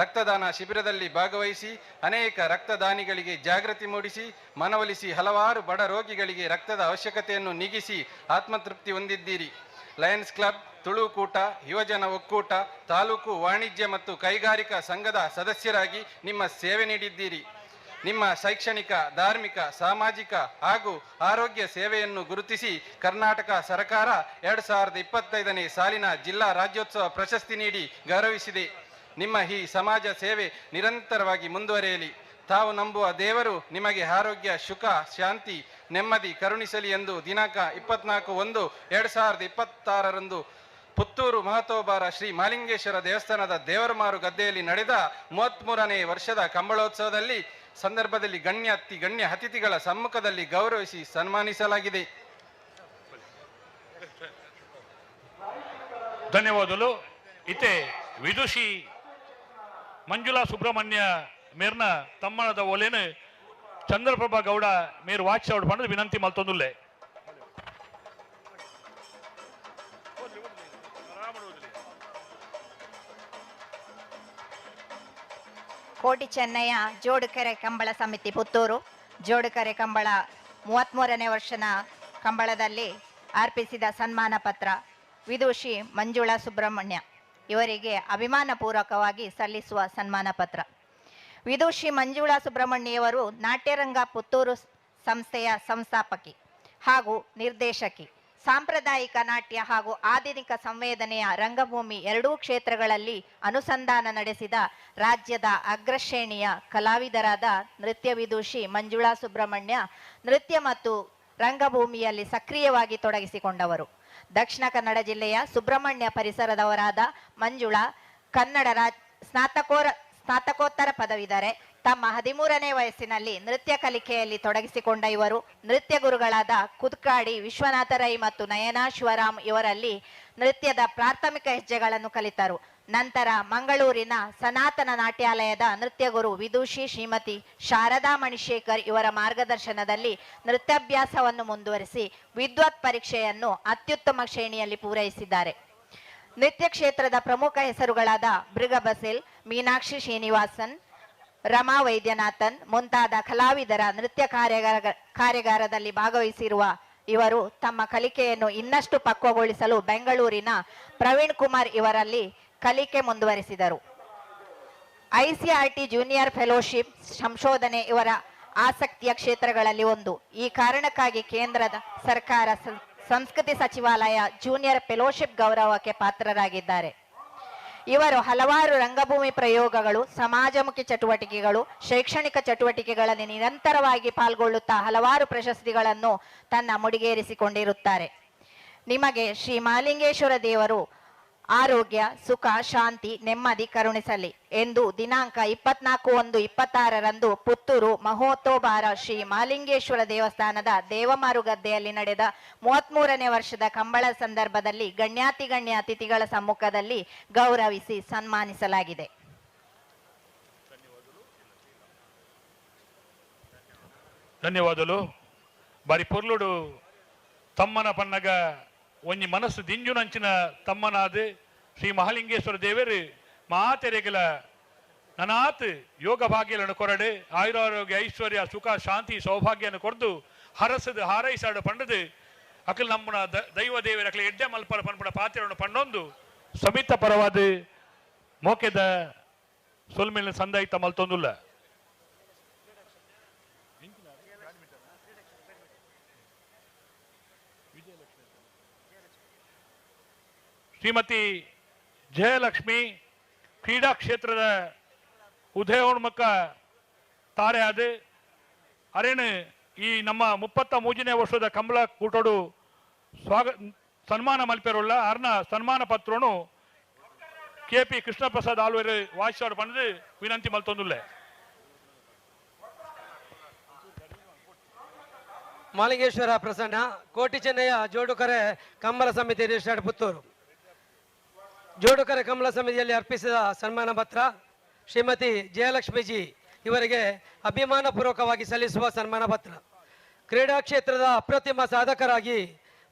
ರಕ್ತದಾನ ಶಿಬಿರದಲ್ಲಿ ಭಾಗವಹಿಸಿ ಅನೇಕ ರಕ್ತದಾನಿಗಳಿಗೆ ಜಾಗೃತಿ ಮೂಡಿಸಿ ಮನವೊಲಿಸಿ ಹಲವಾರು ಬಡ ರೋಗಿಗಳಿಗೆ ರಕ್ತದ ಅವಶ್ಯಕತೆಯನ್ನು ನೀಗಿಸಿ ಆತ್ಮತೃಪ್ತಿ ಹೊಂದಿದ್ದೀರಿ. ಲಯನ್ಸ್ ಕ್ಲಬ್, ತುಳುಕೂಟ, ಯುವಜನ ಒಕ್ಕೂಟ, ತಾಲೂಕು ವಾಣಿಜ್ಯ ಮತ್ತು ಕೈಗಾರಿಕಾ ಸಂಘದ ಸದಸ್ಯರಾಗಿ ನಿಮ್ಮ ಸೇವೆ ನೀಡಿದ್ದೀರಿ. ನಿಮ್ಮ ಶೈಕ್ಷಣಿಕ, ಧಾರ್ಮಿಕ, ಸಾಮಾಜಿಕ ಹಾಗೂ ಆರೋಗ್ಯ ಸೇವೆಯನ್ನು ಗುರುತಿಸಿ ಕರ್ನಾಟಕ ಸರ್ಕಾರ 2025ನೇ ಸಾಲಿನ ಜಿಲ್ಲಾ ರಾಜ್ಯೋತ್ಸವ ಪ್ರಶಸ್ತಿ ನೀಡಿ ಗೌರವಿಸಿದೆ. ನಿಮ್ಮ ಈ ಸಮಾಜ ಸೇವೆ ನಿರಂತರವಾಗಿ ಮುಂದುವರಿಯಲಿ. ತಾವು ನಂಬುವ ದೇವರು ನಿಮಗೆ ಆರೋಗ್ಯ, ಸುಖ, ಶಾಂತಿ, ನೆಮ್ಮದಿ ಕರುಣಿಸಲಿ ಎಂದು ದಿನಾಂಕ 24/1/2026 ಪುತ್ತೂರು ಮಹತೋಬಾರ ಶ್ರೀ ಮಾಲಿಂಗೇಶ್ವರ ದೇವಸ್ಥಾನದ ದೇವರಮಾರು ಗದ್ದೆಯಲ್ಲಿ ನಡೆದ 33ನೇ ವರ್ಷದ ಕಂಬಳೋತ್ಸವದಲ್ಲಿ ಸಂದರ್ಭದಲ್ಲಿ ಗಣ್ಯ ಅತಿಥಿಗಳ ಸಮ್ಮುಖದಲ್ಲಿ ಗೌರವಿಸಿ ಸನ್ಮಾನಿಸಲಾಗಿದೆ. ಧನ್ಯವಾದಗಳು. ಇತೆ ವಿದುಷಿ ಮಂಜುಳಾ ಸುಬ್ರಹ್ಮಣ್ಯ ಮೇರ್ನ ತಮ್ಮನದ ಒಲೆನು ಚಂದ್ರಪ್ರಭಾ ಗೌಡ ಮೇರು ವಾಚ್ ಔಟ್ ಪಂಡದು ವಿನಂತಿ ಮಲ್ತೊಂದುಲ್ಲೆ. ಕೋಟಿ ಚೆನ್ನಯ್ಯ ಜೋಡುಕೆರೆ ಕಂಬಳ ಸಮಿತಿ ಪುತ್ತೂರು ಜೋಡುಕೆರೆ ಕಂಬಳ 33ನೇ ವರ್ಷದ ಕಂಬಳದಲ್ಲಿ ಅರ್ಪಿಸಿದ ಸನ್ಮಾನ ಪತ್ರ ವಿದುಷಿ ಮಂಜುಳಾ ಸುಬ್ರಹ್ಮಣ್ಯ ಇವರಿಗೆ ಅಭಿಮಾನಪೂರ್ವಕವಾಗಿ ಸಲ್ಲಿಸುವ ಸನ್ಮಾನ ಪತ್ರ. ವಿದುಷಿ ಮಂಜುಳಾ ಸುಬ್ರಹ್ಮಣ್ಯವರು ನಾಟ್ಯರಂಗ ಪುತ್ತೂರು ಸಂಸ್ಥೆಯ ಸಂಸ್ಥಾಪಕಿ ಹಾಗೂ ನಿರ್ದೇಶಕಿ. ಸಾಂಪ್ರದಾಯಿಕ ನಾಟ್ಯ ಹಾಗೂ ಆಧುನಿಕ ಸಂವೇದನೆಯ ರಂಗಭೂಮಿ ಎರಡೂ ಕ್ಷೇತ್ರಗಳಲ್ಲಿ ಅನುಸಂಧಾನ ನಡೆಸಿದ ರಾಜ್ಯದ ಅಗ್ರಶ್ರೇಣಿಯ ಕಲಾವಿದರಾದ ನೃತ್ಯ ವಿದುಷಿ ಮಂಜುಳಾ ಸುಬ್ರಹ್ಮಣ್ಯ ನೃತ್ಯ ಮತ್ತು ರಂಗಭೂಮಿಯಲ್ಲಿ ಸಕ್ರಿಯವಾಗಿ ತೊಡಗಿಸಿಕೊಂಡವರು. ದಕ್ಷಿಣ ಕನ್ನಡ ಜಿಲ್ಲೆಯ ಸುಬ್ರಹ್ಮಣ್ಯ ಪರಿಸರದವರಾದ ಮಂಜುಳಾ ಕನ್ನಡ ಸ್ನಾತಕೋತ್ತರ ಪದವೀಧರೆ. ತಮ್ಮ 13ನೇ ವಯಸ್ಸಿನಲ್ಲಿ ನೃತ್ಯ ಕಲಿಕೆಯಲ್ಲಿ ತೊಡಗಿಸಿಕೊಂಡ ಇವರು ನೃತ್ಯ ಗುರುಗಳಾದ ಕುದ್ಕಾಡಿ ವಿಶ್ವನಾಥ ರೈ ಮತ್ತು ನಯನಾ ಶಿವರಾಮ್ ಇವರಲ್ಲಿ ನೃತ್ಯದ ಪ್ರಾಥಮಿಕ ಹೆಜ್ಜೆಗಳನ್ನು ಕಲಿತರು. ನಂತರ ಮಂಗಳೂರಿನ ಸನಾತನ ನಾಟ್ಯಾಲಯದ ನೃತ್ಯ ಗುರು ವಿದುಷಿ ಶ್ರೀಮತಿ ಶಾರದಾ ಮಣಿಶೇಖರ್ ಇವರ ಮಾರ್ಗದರ್ಶನದಲ್ಲಿ ನೃತ್ಯಾಭ್ಯಾಸವನ್ನು ಮುಂದುವರಿಸಿ ವಿದ್ವತ್ ಪರೀಕ್ಷೆಯನ್ನು ಅತ್ಯುತ್ತಮ ಶ್ರೇಣಿಯಲ್ಲಿ ಪೂರೈಸಿದ್ದಾರೆ. ನೃತ್ಯ ಕ್ಷೇತ್ರದ ಪ್ರಮುಖ ಹೆಸರುಗಳಾದ ಮೃಗ ಬಸೆಲ್, ಮೀನಾಕ್ಷಿ ಶ್ರೀನಿವಾಸನ್, ರಮಾ ವೈದ್ಯನಾಥನ್ ಮುಂತಾದ ಕಲಾವಿದರ ನೃತ್ಯ ಕಾರ್ಯಾಗಾರದಲ್ಲಿ ಭಾಗವಹಿಸಿರುವ ಇವರು ತಮ್ಮ ಕಲಿಕೆಯನ್ನು ಇನ್ನಷ್ಟು ಪಕ್ವಗೊಳಿಸಲು ಬೆಂಗಳೂರಿನ ಪ್ರವೀಣ್ ಕುಮಾರ್ ಇವರಲ್ಲಿ ಕಲಿಕೆ ಮುಂದುವರಿಸಿದರು. ಐಸಿಆರ್ಟಿ ಜೂನಿಯರ್ ಫೆಲೋಶಿಪ್ ಸಂಶೋಧನೆ ಇವರ ಆಸಕ್ತಿಯ ಕ್ಷೇತ್ರಗಳಲ್ಲಿ ಒಂದು. ಈ ಕಾರಣಕ್ಕಾಗಿ ಕೇಂದ್ರದ ಸರ್ಕಾರ ಸಂಸ್ಕೃತಿ ಸಚಿವಾಲಯ ಜೂನಿಯರ್ ಫೆಲೋಶಿಪ್ ಗೌರವಕ್ಕೆ ಪಾತ್ರರಾಗಿದ್ದಾರೆ. ಇವರು ಹಲವಾರು ರಂಗಭೂಮಿ ಪ್ರಯೋಗಗಳು, ಸಮಾಜಮುಖಿ ಚಟುವಟಿಕೆಗಳು, ಶೈಕ್ಷಣಿಕ ಚಟುವಟಿಕೆಗಳಲ್ಲಿ ನಿರಂತರವಾಗಿ ಪಾಲ್ಗೊಳ್ಳುತ್ತಾ ಹಲವಾರು ಪ್ರಶಸ್ತಿಗಳನ್ನು ತನ್ನ ಮುಡಿಗೇರಿಸಿಕೊಂಡಿರುತ್ತಾರೆ. ನಿಮಗೆ ಶ್ರೀ ಮಾಲಿಂಗೇಶ್ವರ ದೇವರು ಆರೋಗ್ಯ, ಸುಖ, ಶಾಂತಿ, ನೆಮ್ಮದಿ ಕರುಣಿಸಲಿ ಎಂದು ದಿನಾಂಕ 24/1/26 ಪುತ್ತೂರು ಮಹೋತ್ತೋಬಾರ ಶ್ರೀ ಮಾಲಿಂಗೇಶ್ವರ ದೇವಸ್ಥಾನದ ದೇವಮಾರುಗದ್ದೆಯಲ್ಲಿ ನಡೆದ 33ನೇ ವರ್ಷದ ಕಂಬಳ ಸಂದರ್ಭದಲ್ಲಿ ಗಣ್ಯಾತಿಗಣ್ಯ ಅತಿಥಿಗಳ ಸಮ್ಮುಖದಲ್ಲಿ ಗೌರವಿಸಿ ಸನ್ಮಾನಿಸಲಾಗಿದೆ. ಧನ್ಯವಾದಗಳು. ಬಾರಿ ಪೊರ್ಲುಡು ತಮ್ಮನ ಪನ್ನಗ ಒಂಜಿ ಮನಸ್ಸು ದಿಂಜುನಂಚಿನ ತಮ್ಮನಾದ ಶ್ರೀ ಮಹಾಲಿಂಗೇಶ್ವರ ದೇವರು ಮಾತೆರೆಗಲ ನನಾತ್ ಯೋಗ ಭಾಗ್ಯలను ಕೊರಡು ಆಯುರಾರೋಗ್ಯ ಐಶ್ವರ್ಯ ಸುಖ ಶಾಂತಿ ಸೌಭಾಗ್ಯನ ಕೊರದು ಹರಸದು ಹಾರೈಸಾಡು ಪಂಡದು ಅಕಲ್ ನಮ್ಮನ ದೈವ ದೇವರ ಅಕಲ ಎಡ್ಡೆ ಮಲ್ಪರ ಪನ್ಪಡ ಪಾತ್ರವನ್ನು ಪಂಡೊಂದು ಸಮಿತ ಪರವಾದ ಮೋಕೆದ ಸೊಲ್ಮೇಲಿನ ಸಂದಾಯಿತ ಮಲ್ತೊಂದುಲ್ಲ. ಶ್ರೀಮತಿ ಜಯಲಕ್ಷ್ಮಿ ಕ್ರೀಡಾ ಕ್ಷೇತ್ರದ ಉದಯೋನ್ಮುಖ ತಾರೆ ಆದ ಅರೇನು ಈ ನಮ್ಮ 33ನೇ ವರ್ಷದ ಕಂಬಳ ಕೂಟೋಡು ಸನ್ಮಾನ ಮಲ್ಪೆರುಳ್ಳ ಅರ್ನ ಸನ್ಮಾನ ಪತ್ರನು ಕೆ ಪಿ ಕೃಷ್ಣಪ್ರಸಾದ್ ಆಳ್ವೇರು ವಾಯಿಸಾಡು ಪಂಡದು ವಿನಂತಿ ಮಲ್ತೊಂದುಲ್ಲೆ. ಮಾಲಿಂಗೇಶ್ವರ ಪ್ರಸನ್ನ, ಕೋಟಿ ಚೆನ್ನಯ್ಯ ಜೋಡುಕರೆ ಕಂಬಳ ಸಮಿತಿ ರಿಜಿಸ್ಟರ್ಡ್ ಪುತ್ತೂರು. ಜೋಡುಕರೆ ಕಂಬಳ ಸಮಿತಿಯಲ್ಲಿ ಅರ್ಪಿಸಿದ ಸನ್ಮಾನ ಪತ್ರ ಶ್ರೀಮತಿ ಜಯಲಕ್ಷ್ಮೀಜಿ ಇವರಿಗೆ ಅಭಿಮಾನಪೂರ್ವಕವಾಗಿ ಸಲ್ಲಿಸುವ ಸನ್ಮಾನ ಪತ್ರ. ಕ್ರೀಡಾ ಕ್ಷೇತ್ರದ ಅಪ್ರತಿಮ ಸಾಧಕರಾಗಿ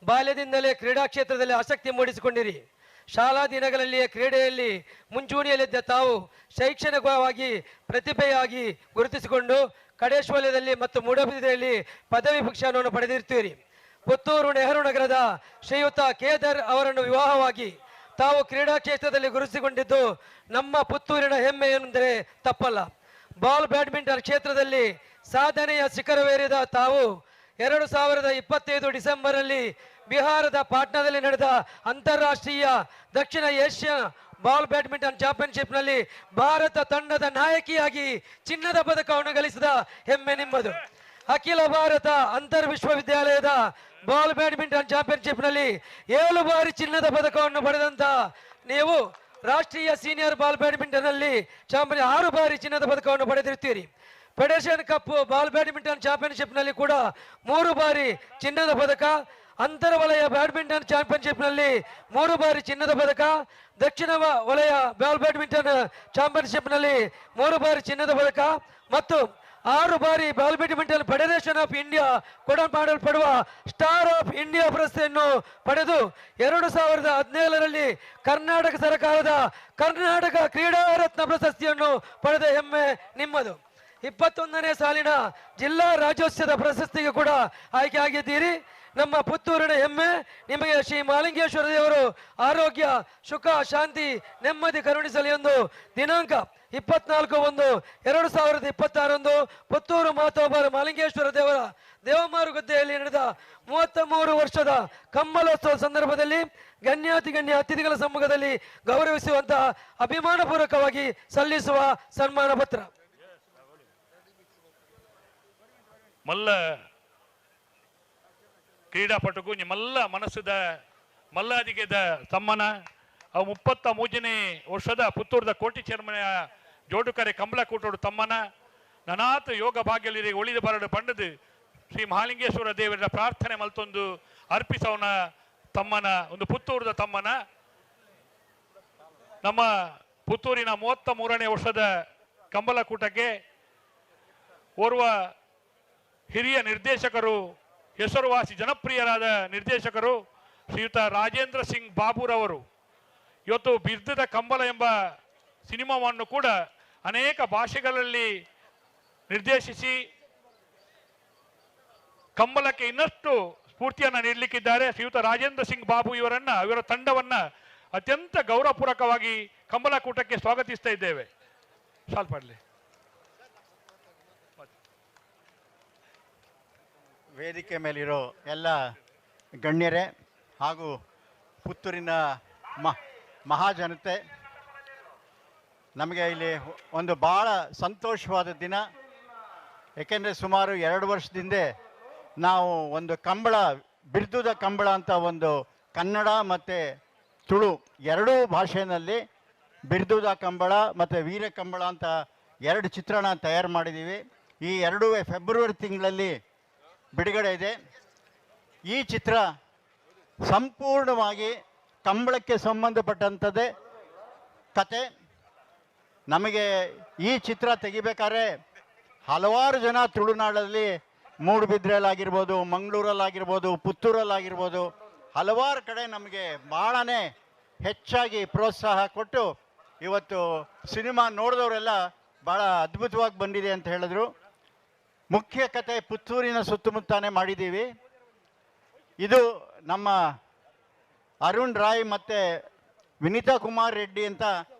ಬಾಲ್ಯದಿಂದಲೇ ಕ್ರೀಡಾ ಕ್ಷೇತ್ರದಲ್ಲಿ ಆಸಕ್ತಿ ಮೂಡಿಸಿಕೊಂಡಿರಿ. ಶಾಲಾ ದಿನಗಳಲ್ಲಿಯೇ ಕ್ರೀಡೆಯಲ್ಲಿ ಮುಂಚೂಣಿಯಲ್ಲಿದ್ದ ತಾವು ಶೈಕ್ಷಣಿಕವಾಗಿ ಪ್ರತಿಭೆಯಾಗಿ ಗುರುತಿಸಿಕೊಂಡು ಕಡೇಶ್ವಲ್ಯದಲ್ಲಿ ಮತ್ತು ಮೂಡಬಿದಿರೆಯಲ್ಲಿ ಪದವಿ ಶಿಕ್ಷಣವನ್ನು ಪಡೆದಿರ್ತೀರಿ. ಪುತ್ತೂರು ನೆಹರು ನಗರದ ಶ್ರೀಯುತ ಕೇದರ್ ಅವರನ್ನು ವಿವಾಹವಾಗಿ ತಾವು ಕ್ರೀಡಾ ಕ್ಷೇತ್ರದಲ್ಲಿ ಗುರುತಿಸಿಕೊಂಡಿದ್ದು ನಮ್ಮ ಪುತ್ತೂರಿನ ಹೆಮ್ಮೆ ಎಂದರೆ ತಪ್ಪಲ್ಲ. ಬಾಲ್ ಬ್ಯಾಡ್ಮಿಂಟನ್ ಕ್ಷೇತ್ರದಲ್ಲಿ ಸಾಧನೆಯ ಶಿಖರವೇರಿದ ತಾವು 2025 ಡಿಸೆಂಬರಲ್ಲಿ ಬಿಹಾರದ ಪಾಟ್ನಾದಲ್ಲಿ ನಡೆದ ಅಂತಾರಾಷ್ಟ್ರೀಯ ದಕ್ಷಿಣ ಏಷ್ಯಾ ಬಾಲ್ ಬ್ಯಾಡ್ಮಿಂಟನ್ ಚಾಂಪಿಯನ್ಶಿಪ್ನಲ್ಲಿ ಭಾರತ ತಂಡದ ನಾಯಕಿಯಾಗಿ ಚಿನ್ನದ ಪದಕವನ್ನು ಗಳಿಸಿದ ಹೆಮ್ಮೆ ನಿಮ್ಮದು. ಅಖಿಲ ಭಾರತ ಅಂತರ್ ವಿಶ್ವವಿದ್ಯಾಲಯದ ಬಾಲ್ ಬ್ಯಾಡ್ಮಿಂಟನ್ ಚಾಂಪಿಯನ್ಶಿಪ್ನಲ್ಲಿ 7 ಬಾರಿ ಚಿನ್ನದ ಪದಕವನ್ನು ಪಡೆದಂತ ನೀವು ರಾಷ್ಟ್ರೀಯ ಸೀನಿಯರ್ ಬಾಲ್ ಬ್ಯಾಡ್ಮಿಂಟನ್ನಲ್ಲಿ ಚಾಂಪಿಯನ್ 6 ಬಾರಿ ಚಿನ್ನದ ಪದಕವನ್ನು ಪಡೆದಿರುತ್ತೀರಿ. ಫೆಡರೇಷನ್ ಕಪ್ ಬಾಲ್ ಬ್ಯಾಡ್ಮಿಂಟನ್ ಚಾಂಪಿಯನ್ಶಿಪ್ನಲ್ಲಿ ಕೂಡ 3 ಬಾರಿ ಚಿನ್ನದ ಪದಕ, ಅಂತರವಲಯ ಬ್ಯಾಡ್ಮಿಂಟನ್ ಚಾಂಪಿಯನ್ಶಿಪ್ನಲ್ಲಿ 3 ಬಾರಿ ಚಿನ್ನದ ಪದಕ, ದಕ್ಷಿಣ ವಲಯ ಬಾಲ್ ಬ್ಯಾಡ್ಮಿಂಟನ್ ಚಾಂಪಿಯನ್ಶಿಪ್ನಲ್ಲಿ 3 ಬಾರಿ ಚಿನ್ನದ ಪದಕ ಮತ್ತು 6 ಬಾರಿ ball badminton federation of India ಕೊಡಮಾಡಲ್ಪಡುವ star of India ಪ್ರಶಸ್ತಿಯನ್ನು ಪಡೆದು 2017ರಲ್ಲಿ ಕರ್ನಾಟಕ ಸರ್ಕಾರದ ಕರ್ನಾಟಕ ಕ್ರೀಡಾ ರತ್ನ ಪ್ರಶಸ್ತಿಯನ್ನು ಪಡೆದ ಹೆಮ್ಮೆ ನಿಮ್ಮದು. 21ನೇ ಸಾಲಿನ ಜಿಲ್ಲಾ ರಾಜ್ಯೋತ್ಸವದ ಪ್ರಶಸ್ತಿಗೆ ಕೂಡ ಆಯ್ಕೆಯಾಗಿದ್ದೀರಿ. ನಮ್ಮ ಪುತ್ತೂರಿನ ಹೆಮ್ಮೆ. ನಿಮಗೆ ಶ್ರೀ ಮಾಲಿಂಗೇಶ್ವರ ದೇವರು ಆರೋಗ್ಯ, ಸುಖ, ಶಾಂತಿ, ನೆಮ್ಮದಿ ಕರುಣಿಸಲಿ ಎಂದು ದಿನಾಂಕ 24/1/2026 ಪುತ್ತೂರು ಮಾತೋಬಾರ ಮಾಲಿಂಗೇಶ್ವರ ದೇವರ ದೇವಮಾರುಗದ್ದೆಯಲ್ಲಿ ನಡೆದ 33 ವರ್ಷದ ಕಂಬಳೋತ್ಸವ ಸಂದರ್ಭದಲ್ಲಿ ಗಣ್ಯಾತಿ ಗಣ್ಯ ಅತಿಥಿಗಳ ಸಮ್ಮುಖದಲ್ಲಿ ಗೌರವಿಸುವಂತಹ ಅಭಿಮಾನಪೂರ್ವಕವಾಗಿ ಸಲ್ಲಿಸುವ ಸನ್ಮಾನ ಪತ್ರ. ಮಲ್ಲ ಕ್ರೀಡಾಪಟುಗು ನಿಮ್ಮೆಲ್ಲ ಮನಸ್ಸುದ ಮಲ್ಲಾದಿಗೆದ ತಮ್ಮನ ಅವು 33ನೇ ವರ್ಷದ ಪುತ್ತೂರದ ಕೋಟಿ ಚೇರ್ಮನೆಯ ಜೋಡುಕರೆ ಕಂಬಳಕೂಟೋಡು ತಮ್ಮನ ನನಾತ ಯೋಗ ಭಾಗ್ಯಲಿರಿಗೆ ಒಳಿದ ಬರಡು ಪಂಡದು ಶ್ರೀ ಮಹಾಲಿಂಗೇಶ್ವರ ದೇವರ ಪ್ರಾರ್ಥನೆ ಮಲ್ತೊಂದು ಅರ್ಪಿಸವನ ತಮ್ಮನ ಒಂದು ಪುತ್ತೂರದ ತಮ್ಮನ ನಮ್ಮ ಪುತ್ತೂರಿನ 33ನೇ ವರ್ಷದ ಕಂಬಳಕೂಟಕ್ಕೆ ಓರ್ವ ಹಿರಿಯ ನಿರ್ದೇಶಕರು, ಹೆಸರುವಾಸಿ ಜನಪ್ರಿಯರಾದ ನಿರ್ದೇಶಕರು ಶ್ರೀಯುತ ರಾಜೇಂದ್ರ ಸಿಂಗ್ ಬಾಬುರವರು ಇವತ್ತು ಬಿರ್ದದ ಕಂಬಳ ಎಂಬ ಸಿನಿಮಾವನ್ನು ಕೂಡ ಅನೇಕ ಭಾಷೆಗಳಲ್ಲಿ ನಿರ್ದೇಶಿಸಿ ಕಂಬಳಕ್ಕೆ ಇನ್ನಷ್ಟು ಸ್ಫೂರ್ತಿಯನ್ನು ನೀಡಲಿಕ್ಕಿದ್ದಾರೆ. ಶ್ರೀಯುತ ರಾಜೇಂದ್ರ ಸಿಂಗ್ ಬಾಬು ಇವರನ್ನ, ಇವರ ತಂಡವನ್ನ ಅತ್ಯಂತ ಗೌರವಪೂರ್ವಕವಾಗಿ ಕಂಬಳಕೂಟಕ್ಕೆ ಸ್ವಾಗತಿಸ್ತಾ ಇದ್ದೇವೆ. ಶಾಲ್ ಪಡ್ಲಿ. ವೇದಿಕೆ ಮೇಲಿರೋ ಎಲ್ಲ ಗಣ್ಯರೇ ಹಾಗೂ ಪುತ್ತೂರಿನ ಮಹಾಜನತೆ, ನಮಗೆ ಇಲ್ಲಿ ಒಂದು ಭಾಳ ಸಂತೋಷವಾದ ದಿನ. ಏಕೆಂದರೆ ಸುಮಾರು 2 ವರ್ಷದಿಂದ ನಾವು ಒಂದು ಕಂಬಳ, ಬಿರ್ದುದ ಕಂಬಳ ಅಂತ ಒಂದು ಕನ್ನಡ ಮತ್ತು ತುಳು ಎರಡೂ ಭಾಷೆಯಲ್ಲಿ ಬಿರ್ದುದ ಕಂಬಳ ಮತ್ತು ವೀರ ಕಂಬಳ ಅಂತ 2 ಚಿತ್ರಣ ತಯಾರು ಮಾಡಿದ್ದೀವಿ. ಈ ಎರಡೂ ಫೆಬ್ರವರಿ ತಿಂಗಳಲ್ಲಿ ಬಿಡುಗಡೆ ಇದೆ. ಈ ಚಿತ್ರ ಸಂಪೂರ್ಣವಾಗಿ ಕಂಬಳಕ್ಕೆ ಸಂಬಂಧಪಟ್ಟಂಥದ್ದೇ ಕತೆ. ನಮಗೆ ಈ ಚಿತ್ರ ತೆಗಿಬೇಕಾದ್ರೆ ಹಲವಾರು ಜನ ತುಳುನಾಡಲ್ಲಿ, ಮೂಡುಬಿದ್ರೆಯಲ್ಲಾಗಿರ್ಬೋದು, ಮಂಗಳೂರಲ್ಲಾಗಿರ್ಬೋದು, ಪುತ್ತೂರಲ್ಲಾಗಿರ್ಬೋದು, ಹಲವಾರು ಕಡೆ ನಮಗೆ ಭಾಳನೇ ಹೆಚ್ಚಾಗಿ ಪ್ರೋತ್ಸಾಹ ಕೊಟ್ಟು ಇವತ್ತು ಸಿನಿಮಾ ನೋಡಿದವರೆಲ್ಲ ಭಾಳ ಅದ್ಭುತವಾಗಿ ಬಂದಿದೆ ಅಂತ ಹೇಳಿದ್ರು. ಮುಖ್ಯ ಕತೆ ಪುತ್ತೂರಿನ ಸುತ್ತಮುತ್ತಾನೆ ಮಾಡಿದ್ದೀವಿ. ಇದು ನಮ್ಮ ಅರುಣ್ ರಾಯ್ ಮತ್ತು ವಿನೀತಾ ಕುಮಾರ್ ರೆಡ್ಡಿ ಅಂತ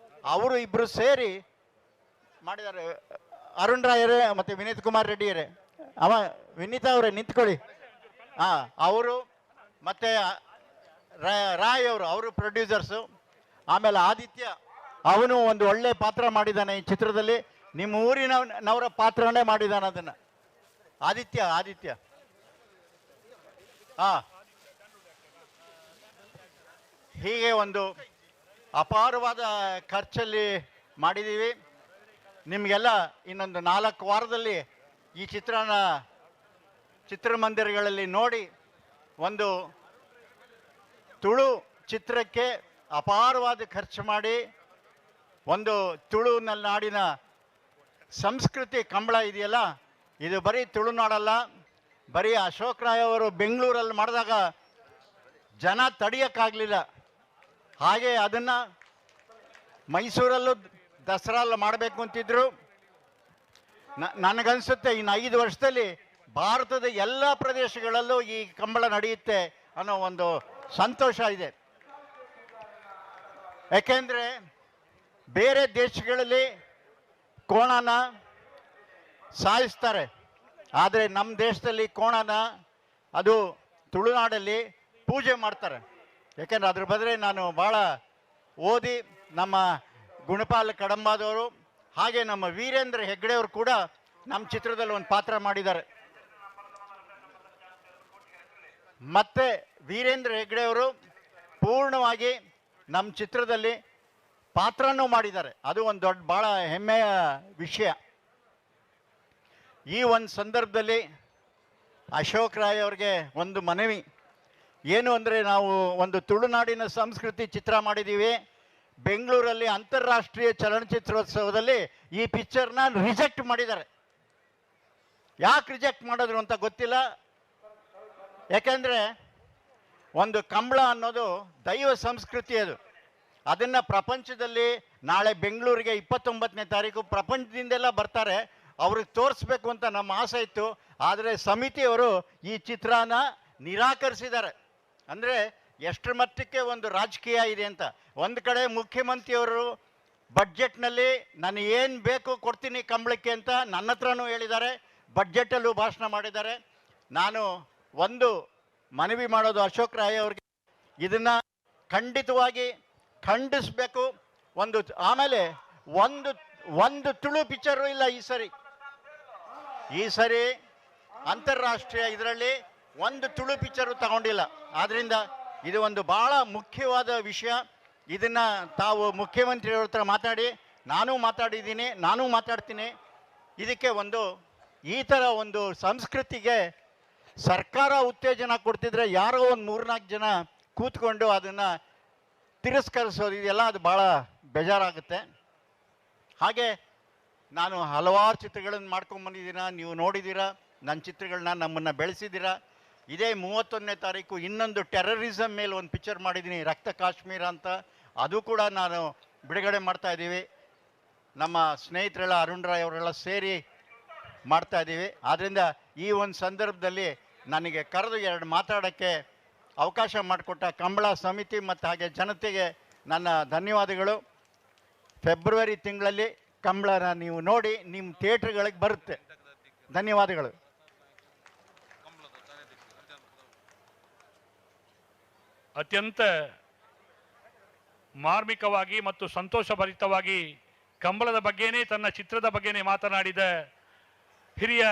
ಅವರು ಇಬ್ಬರು ಸೇರಿ ಮಾಡಿದ್ದಾರೆ. ಅರುಣ್ ರಾಯರೇ ಮತ್ತು ವಿನೀತ್ ಕುಮಾರ್ ರೆಡ್ಡಿಯರೇ, ಅವ ವಿನೀತಾ ಅವರೇ ನಿಂತ್ಕೊಳ್ಳಿ. ಹಾಂ, ಅವರು ಮತ್ತು ರಾಯ್ ಅವರು ಪ್ರೊಡ್ಯೂಸರ್ಸು. ಆಮೇಲೆ ಆದಿತ್ಯ, ಅವನು ಒಂದು ಒಳ್ಳೆ ಪಾತ್ರ ಮಾಡಿದ್ದಾನೆ ಈ ಚಿತ್ರದಲ್ಲಿ. ನಿಮ್ಮ ಊರಿನವರ ಪಾತ್ರನೇ ಮಾಡಿದ್ದಾನೆ ಅದನ್ನು. ಆದಿತ್ಯ ಆದಿತ್ಯ ಹಾಂ, ಹೀಗೆ ಒಂದು ಅಪಾರವಾದ ಖರ್ಚಲ್ಲಿ ಮಾಡಿದ್ದೀವಿ. ನಿಮಗೆಲ್ಲ ಇನ್ನೊಂದು 4 ವಾರದಲ್ಲಿ ಈ ಚಿತ್ರನ ಚಿತ್ರಮಂದಿರಗಳಲ್ಲಿ ನೋಡಿ ಒಂದು ತುಳು ಚಿತ್ರಕ್ಕೆ ಅಪಾರವಾದ ಖರ್ಚು ಮಾಡಿ ಒಂದು ತುಳುನಾಡಿನ ಸಂಸ್ಕೃತಿ ಕಂಬಳ ಇದೆಯಲ್ಲ, ಇದು ಬರೀ ತುಳುನಾಡಲ್ಲ. ಬರೀ ಅಶೋಕ್ ರಾಯ್ ಅವರು ಬೆಂಗಳೂರಲ್ಲಿ ಮಾಡಿದಾಗ ಜನ ತಡೆಯೋಕ್ಕಾಗಲಿಲ್ಲ. ಹಾಗೆ ಅದನ್ನು ಮೈಸೂರಲ್ಲೂ ದಸರಾ ಮಾಡಬೇಕು ಅಂತಿದ್ರು. ನನಗನ್ಸುತ್ತೆ ಇನ್ನು 5 ವರ್ಷದಲ್ಲಿ ಭಾರತದ ಎಲ್ಲ ಪ್ರದೇಶಗಳಲ್ಲೂ ಈ ಕಂಬಳ ನಡೆಯುತ್ತೆ ಅನ್ನೋ ಒಂದು ಸಂತೋಷ ಇದೆ. ಯಾಕೆಂದರೆ ಬೇರೆ ದೇಶಗಳಲ್ಲಿ ಕೋಣನ ಸಾಯಿಸ್ತಾರೆ, ಆದರೆ ನಮ್ಮ ದೇಶದಲ್ಲಿ ಕೋಣನ ಅದು ತುಳುನಾಡಲ್ಲಿ ಪೂಜೆ ಮಾಡ್ತಾರೆ. ಯಾಕೆಂದರೆ ಅದ್ರ ಬದಲೇ ನಾನು ಭಾಳ ಓದಿ ನಮ್ಮ ಗುಣಪಾಲ್ ಕಡಂಬಾದವರು ಹಾಗೆ ನಮ್ಮ ವೀರೇಂದ್ರ ಹೆಗ್ಗಡೆಯವರು ಕೂಡ ನಮ್ಮ ಚಿತ್ರದಲ್ಲಿ ಒಂದು ಪಾತ್ರ ಮಾಡಿದ್ದಾರೆ. ಮತ್ತು ವೀರೇಂದ್ರ ಹೆಗ್ಗಡೆಯವರು ಪೂರ್ಣವಾಗಿ ನಮ್ಮ ಚಿತ್ರದಲ್ಲಿ ಪಾತ್ರನೂ ಮಾಡಿದ್ದಾರೆ. ಅದು ಒಂದು ದೊಡ್ಡ ಭಾಳ ಹೆಮ್ಮೆಯ ವಿಷಯ. ಈ ಒಂದು ಸಂದರ್ಭದಲ್ಲಿ ಅಶೋಕ್ ರಾಯ್ ಅವ್ರಿಗೆ ಒಂದು ಮನವಿ ಏನು ಅಂದರೆ, ನಾವು ಒಂದು ತುಳುನಾಡಿನ ಸಂಸ್ಕೃತಿ ಚಿತ್ರ ಮಾಡಿದ್ದೀವಿ. ಬೆಂಗಳೂರಲ್ಲಿ ಅಂತಾರಾಷ್ಟ್ರೀಯ ಚಲನಚಿತ್ರೋತ್ಸವದಲ್ಲಿ ಈ ಪಿಕ್ಚರ್ನ ರಿಜೆಕ್ಟ್ ಮಾಡಿದ್ದಾರೆ. ಯಾಕೆ ರಿಜೆಕ್ಟ್ ಮಾಡಿದ್ರು ಅಂತ ಗೊತ್ತಿಲ್ಲ. ಯಾಕೆಂದರೆ ಒಂದು ಕಂಬಳ ಅನ್ನೋದು ದೈವ ಸಂಸ್ಕೃತಿ, ಅದು ಅದನ್ನು ಪ್ರಪಂಚದಲ್ಲಿ ನಾಳೆ ಬೆಂಗಳೂರಿಗೆ 29ನೇ ತಾರೀಕು ಪ್ರಪಂಚದಿಂದೆಲ್ಲ ಬರ್ತಾರೆ, ಅವ್ರಿಗೆ ತೋರಿಸ್ಬೇಕು ಅಂತ ನಮ್ಮ ಆಸೆ ಇತ್ತು. ಆದರೆ ಸಮಿತಿಯವರು ಈ ಚಿತ್ರನ ನಿರಾಕರಿಸಿದ್ದಾರೆ. ಅಂದರೆ ಎಷ್ಟರ ಮಟ್ಟಕ್ಕೆ ಒಂದು ರಾಜಕೀಯ ಇದೆ ಅಂತ. ಒಂದು ಕಡೆ ಮುಖ್ಯಮಂತ್ರಿಯವರು ಬಡ್ಜೆಟ್ನಲ್ಲಿ ನಾನು ಏನು ಬೇಕು ಕೊಡ್ತೀನಿ ಕಂಬಳಕ್ಕೆ ಅಂತ ನನ್ನ ಹತ್ರನೂ ಹೇಳಿದ್ದಾರೆ, ಬಡ್ಜೆಟಲ್ಲೂ ಭಾಷಣ ಮಾಡಿದ್ದಾರೆ. ನಾನು ಒಂದು ಮನವಿ ಮಾಡೋದು ಅಶೋಕ್ ರಾಯ್ ಅವ್ರಿಗೆ, ಇದನ್ನು ಖಂಡಿತವಾಗಿ ಖಂಡಿಸಬೇಕು. ಒಂದು ಆಮೇಲೆ ಒಂದು ಒಂದು ತುಳು ಪಿಕ್ಚರು ಇಲ್ಲ ಈ ಸರಿ. ಈ ಸರಿ ಅಂತಾರಾಷ್ಟ್ರೀಯ ಇದರಲ್ಲಿ ಒಂದು ತುಳು ಪಿಕ್ಚರು ತಗೊಂಡಿಲ್ಲ. ಆದ್ದರಿಂದ ಇದು ಒಂದು ಭಾಳ ಮುಖ್ಯವಾದ ವಿಷಯ. ಇದನ್ನು ತಾವು ಮುಖ್ಯಮಂತ್ರಿಯವ್ರ ಹತ್ರ ಮಾತಾಡಿ, ನಾನು ಮಾತಾಡಿದ್ದೀನಿ, ನಾನು ಮಾತಾಡ್ತೀನಿ. ಇದಕ್ಕೆ ಒಂದು ಈ ಥರ ಒಂದು ಸಂಸ್ಕೃತಿಗೆ ಸರ್ಕಾರ ಉತ್ತೇಜನ ಕೊಡ್ತಿದ್ರೆ ಯಾರೋ ಒಂದು 3-4 ಜನ ಕೂತ್ಕೊಂಡು ಅದನ್ನು ತಿರಸ್ಕರಿಸೋದು ಇದೆಯಲ್ಲ, ಅದು ಭಾಳ ಬೇಜಾರಾಗುತ್ತೆ. ಹಾಗೆ ನಾನು ಹಲವಾರು ಚಿತ್ರಗಳನ್ನು ಮಾಡ್ಕೊಂಬಂದಿದ್ದೀರ, ನೀವು ನೋಡಿದ್ದೀರಾ ನನ್ನ ಚಿತ್ರಗಳನ್ನ, ನಮ್ಮನ್ನು ಬೆಳೆಸಿದ್ದೀರಾ. ಇದೇ 31ನೇ ತಾರೀಕು ಇನ್ನೊಂದು ಟೆರರಿಸಮ್ ಮೇಲೆ ಒಂದು ಪಿಕ್ಚರ್ ಮಾಡಿದ್ದೀನಿ, ರಕ್ತ ಕಾಶ್ಮೀರ ಅಂತ, ಅದು ಕೂಡ ನಾನು ಬಿಡುಗಡೆ ಮಾಡ್ತಾಯಿದ್ದೀವಿ. ನಮ್ಮ ಸ್ನೇಹಿತರೆಲ್ಲ ಅರುಣ್ ರಾಯ್ ಅವರೆಲ್ಲ ಸೇರಿ ಮಾಡ್ತಾಯಿದ್ದೀವಿ. ಆದ್ದರಿಂದ ಈ ಒಂದು ಸಂದರ್ಭದಲ್ಲಿ ನನಗೆ ಕರೆದು ಎರಡು ಮಾತಾಡೋಕ್ಕೆ ಅವಕಾಶ ಮಾಡಿಕೊಟ್ಟ ಕಂಬಳ ಸಮಿತಿ ಮತ್ತು ಹಾಗೆ ಜನತೆಗೆ ನನ್ನ ಧನ್ಯವಾದಗಳು. ಫೆಬ್ರವರಿ ತಿಂಗಳಲ್ಲಿ ಕಂಬಳನ ನೀವು ನೋಡಿ ನಿಮ್ಮ ಥಿಯೇಟ್ರ್ಗಳಿಗೆ ಬರುತ್ತೆ. ಧನ್ಯವಾದಗಳು. ಅತ್ಯಂತ ಮಾರ್ಮಿಕವಾಗಿ ಮತ್ತು ಸಂತೋಷಭರಿತವಾಗಿ ಕಂಬಳದ ಬಗ್ಗೆನೇ, ತನ್ನ ಚಿತ್ರದ ಬಗ್ಗೆನೇ ಮಾತನಾಡಿದ ಹಿರಿಯ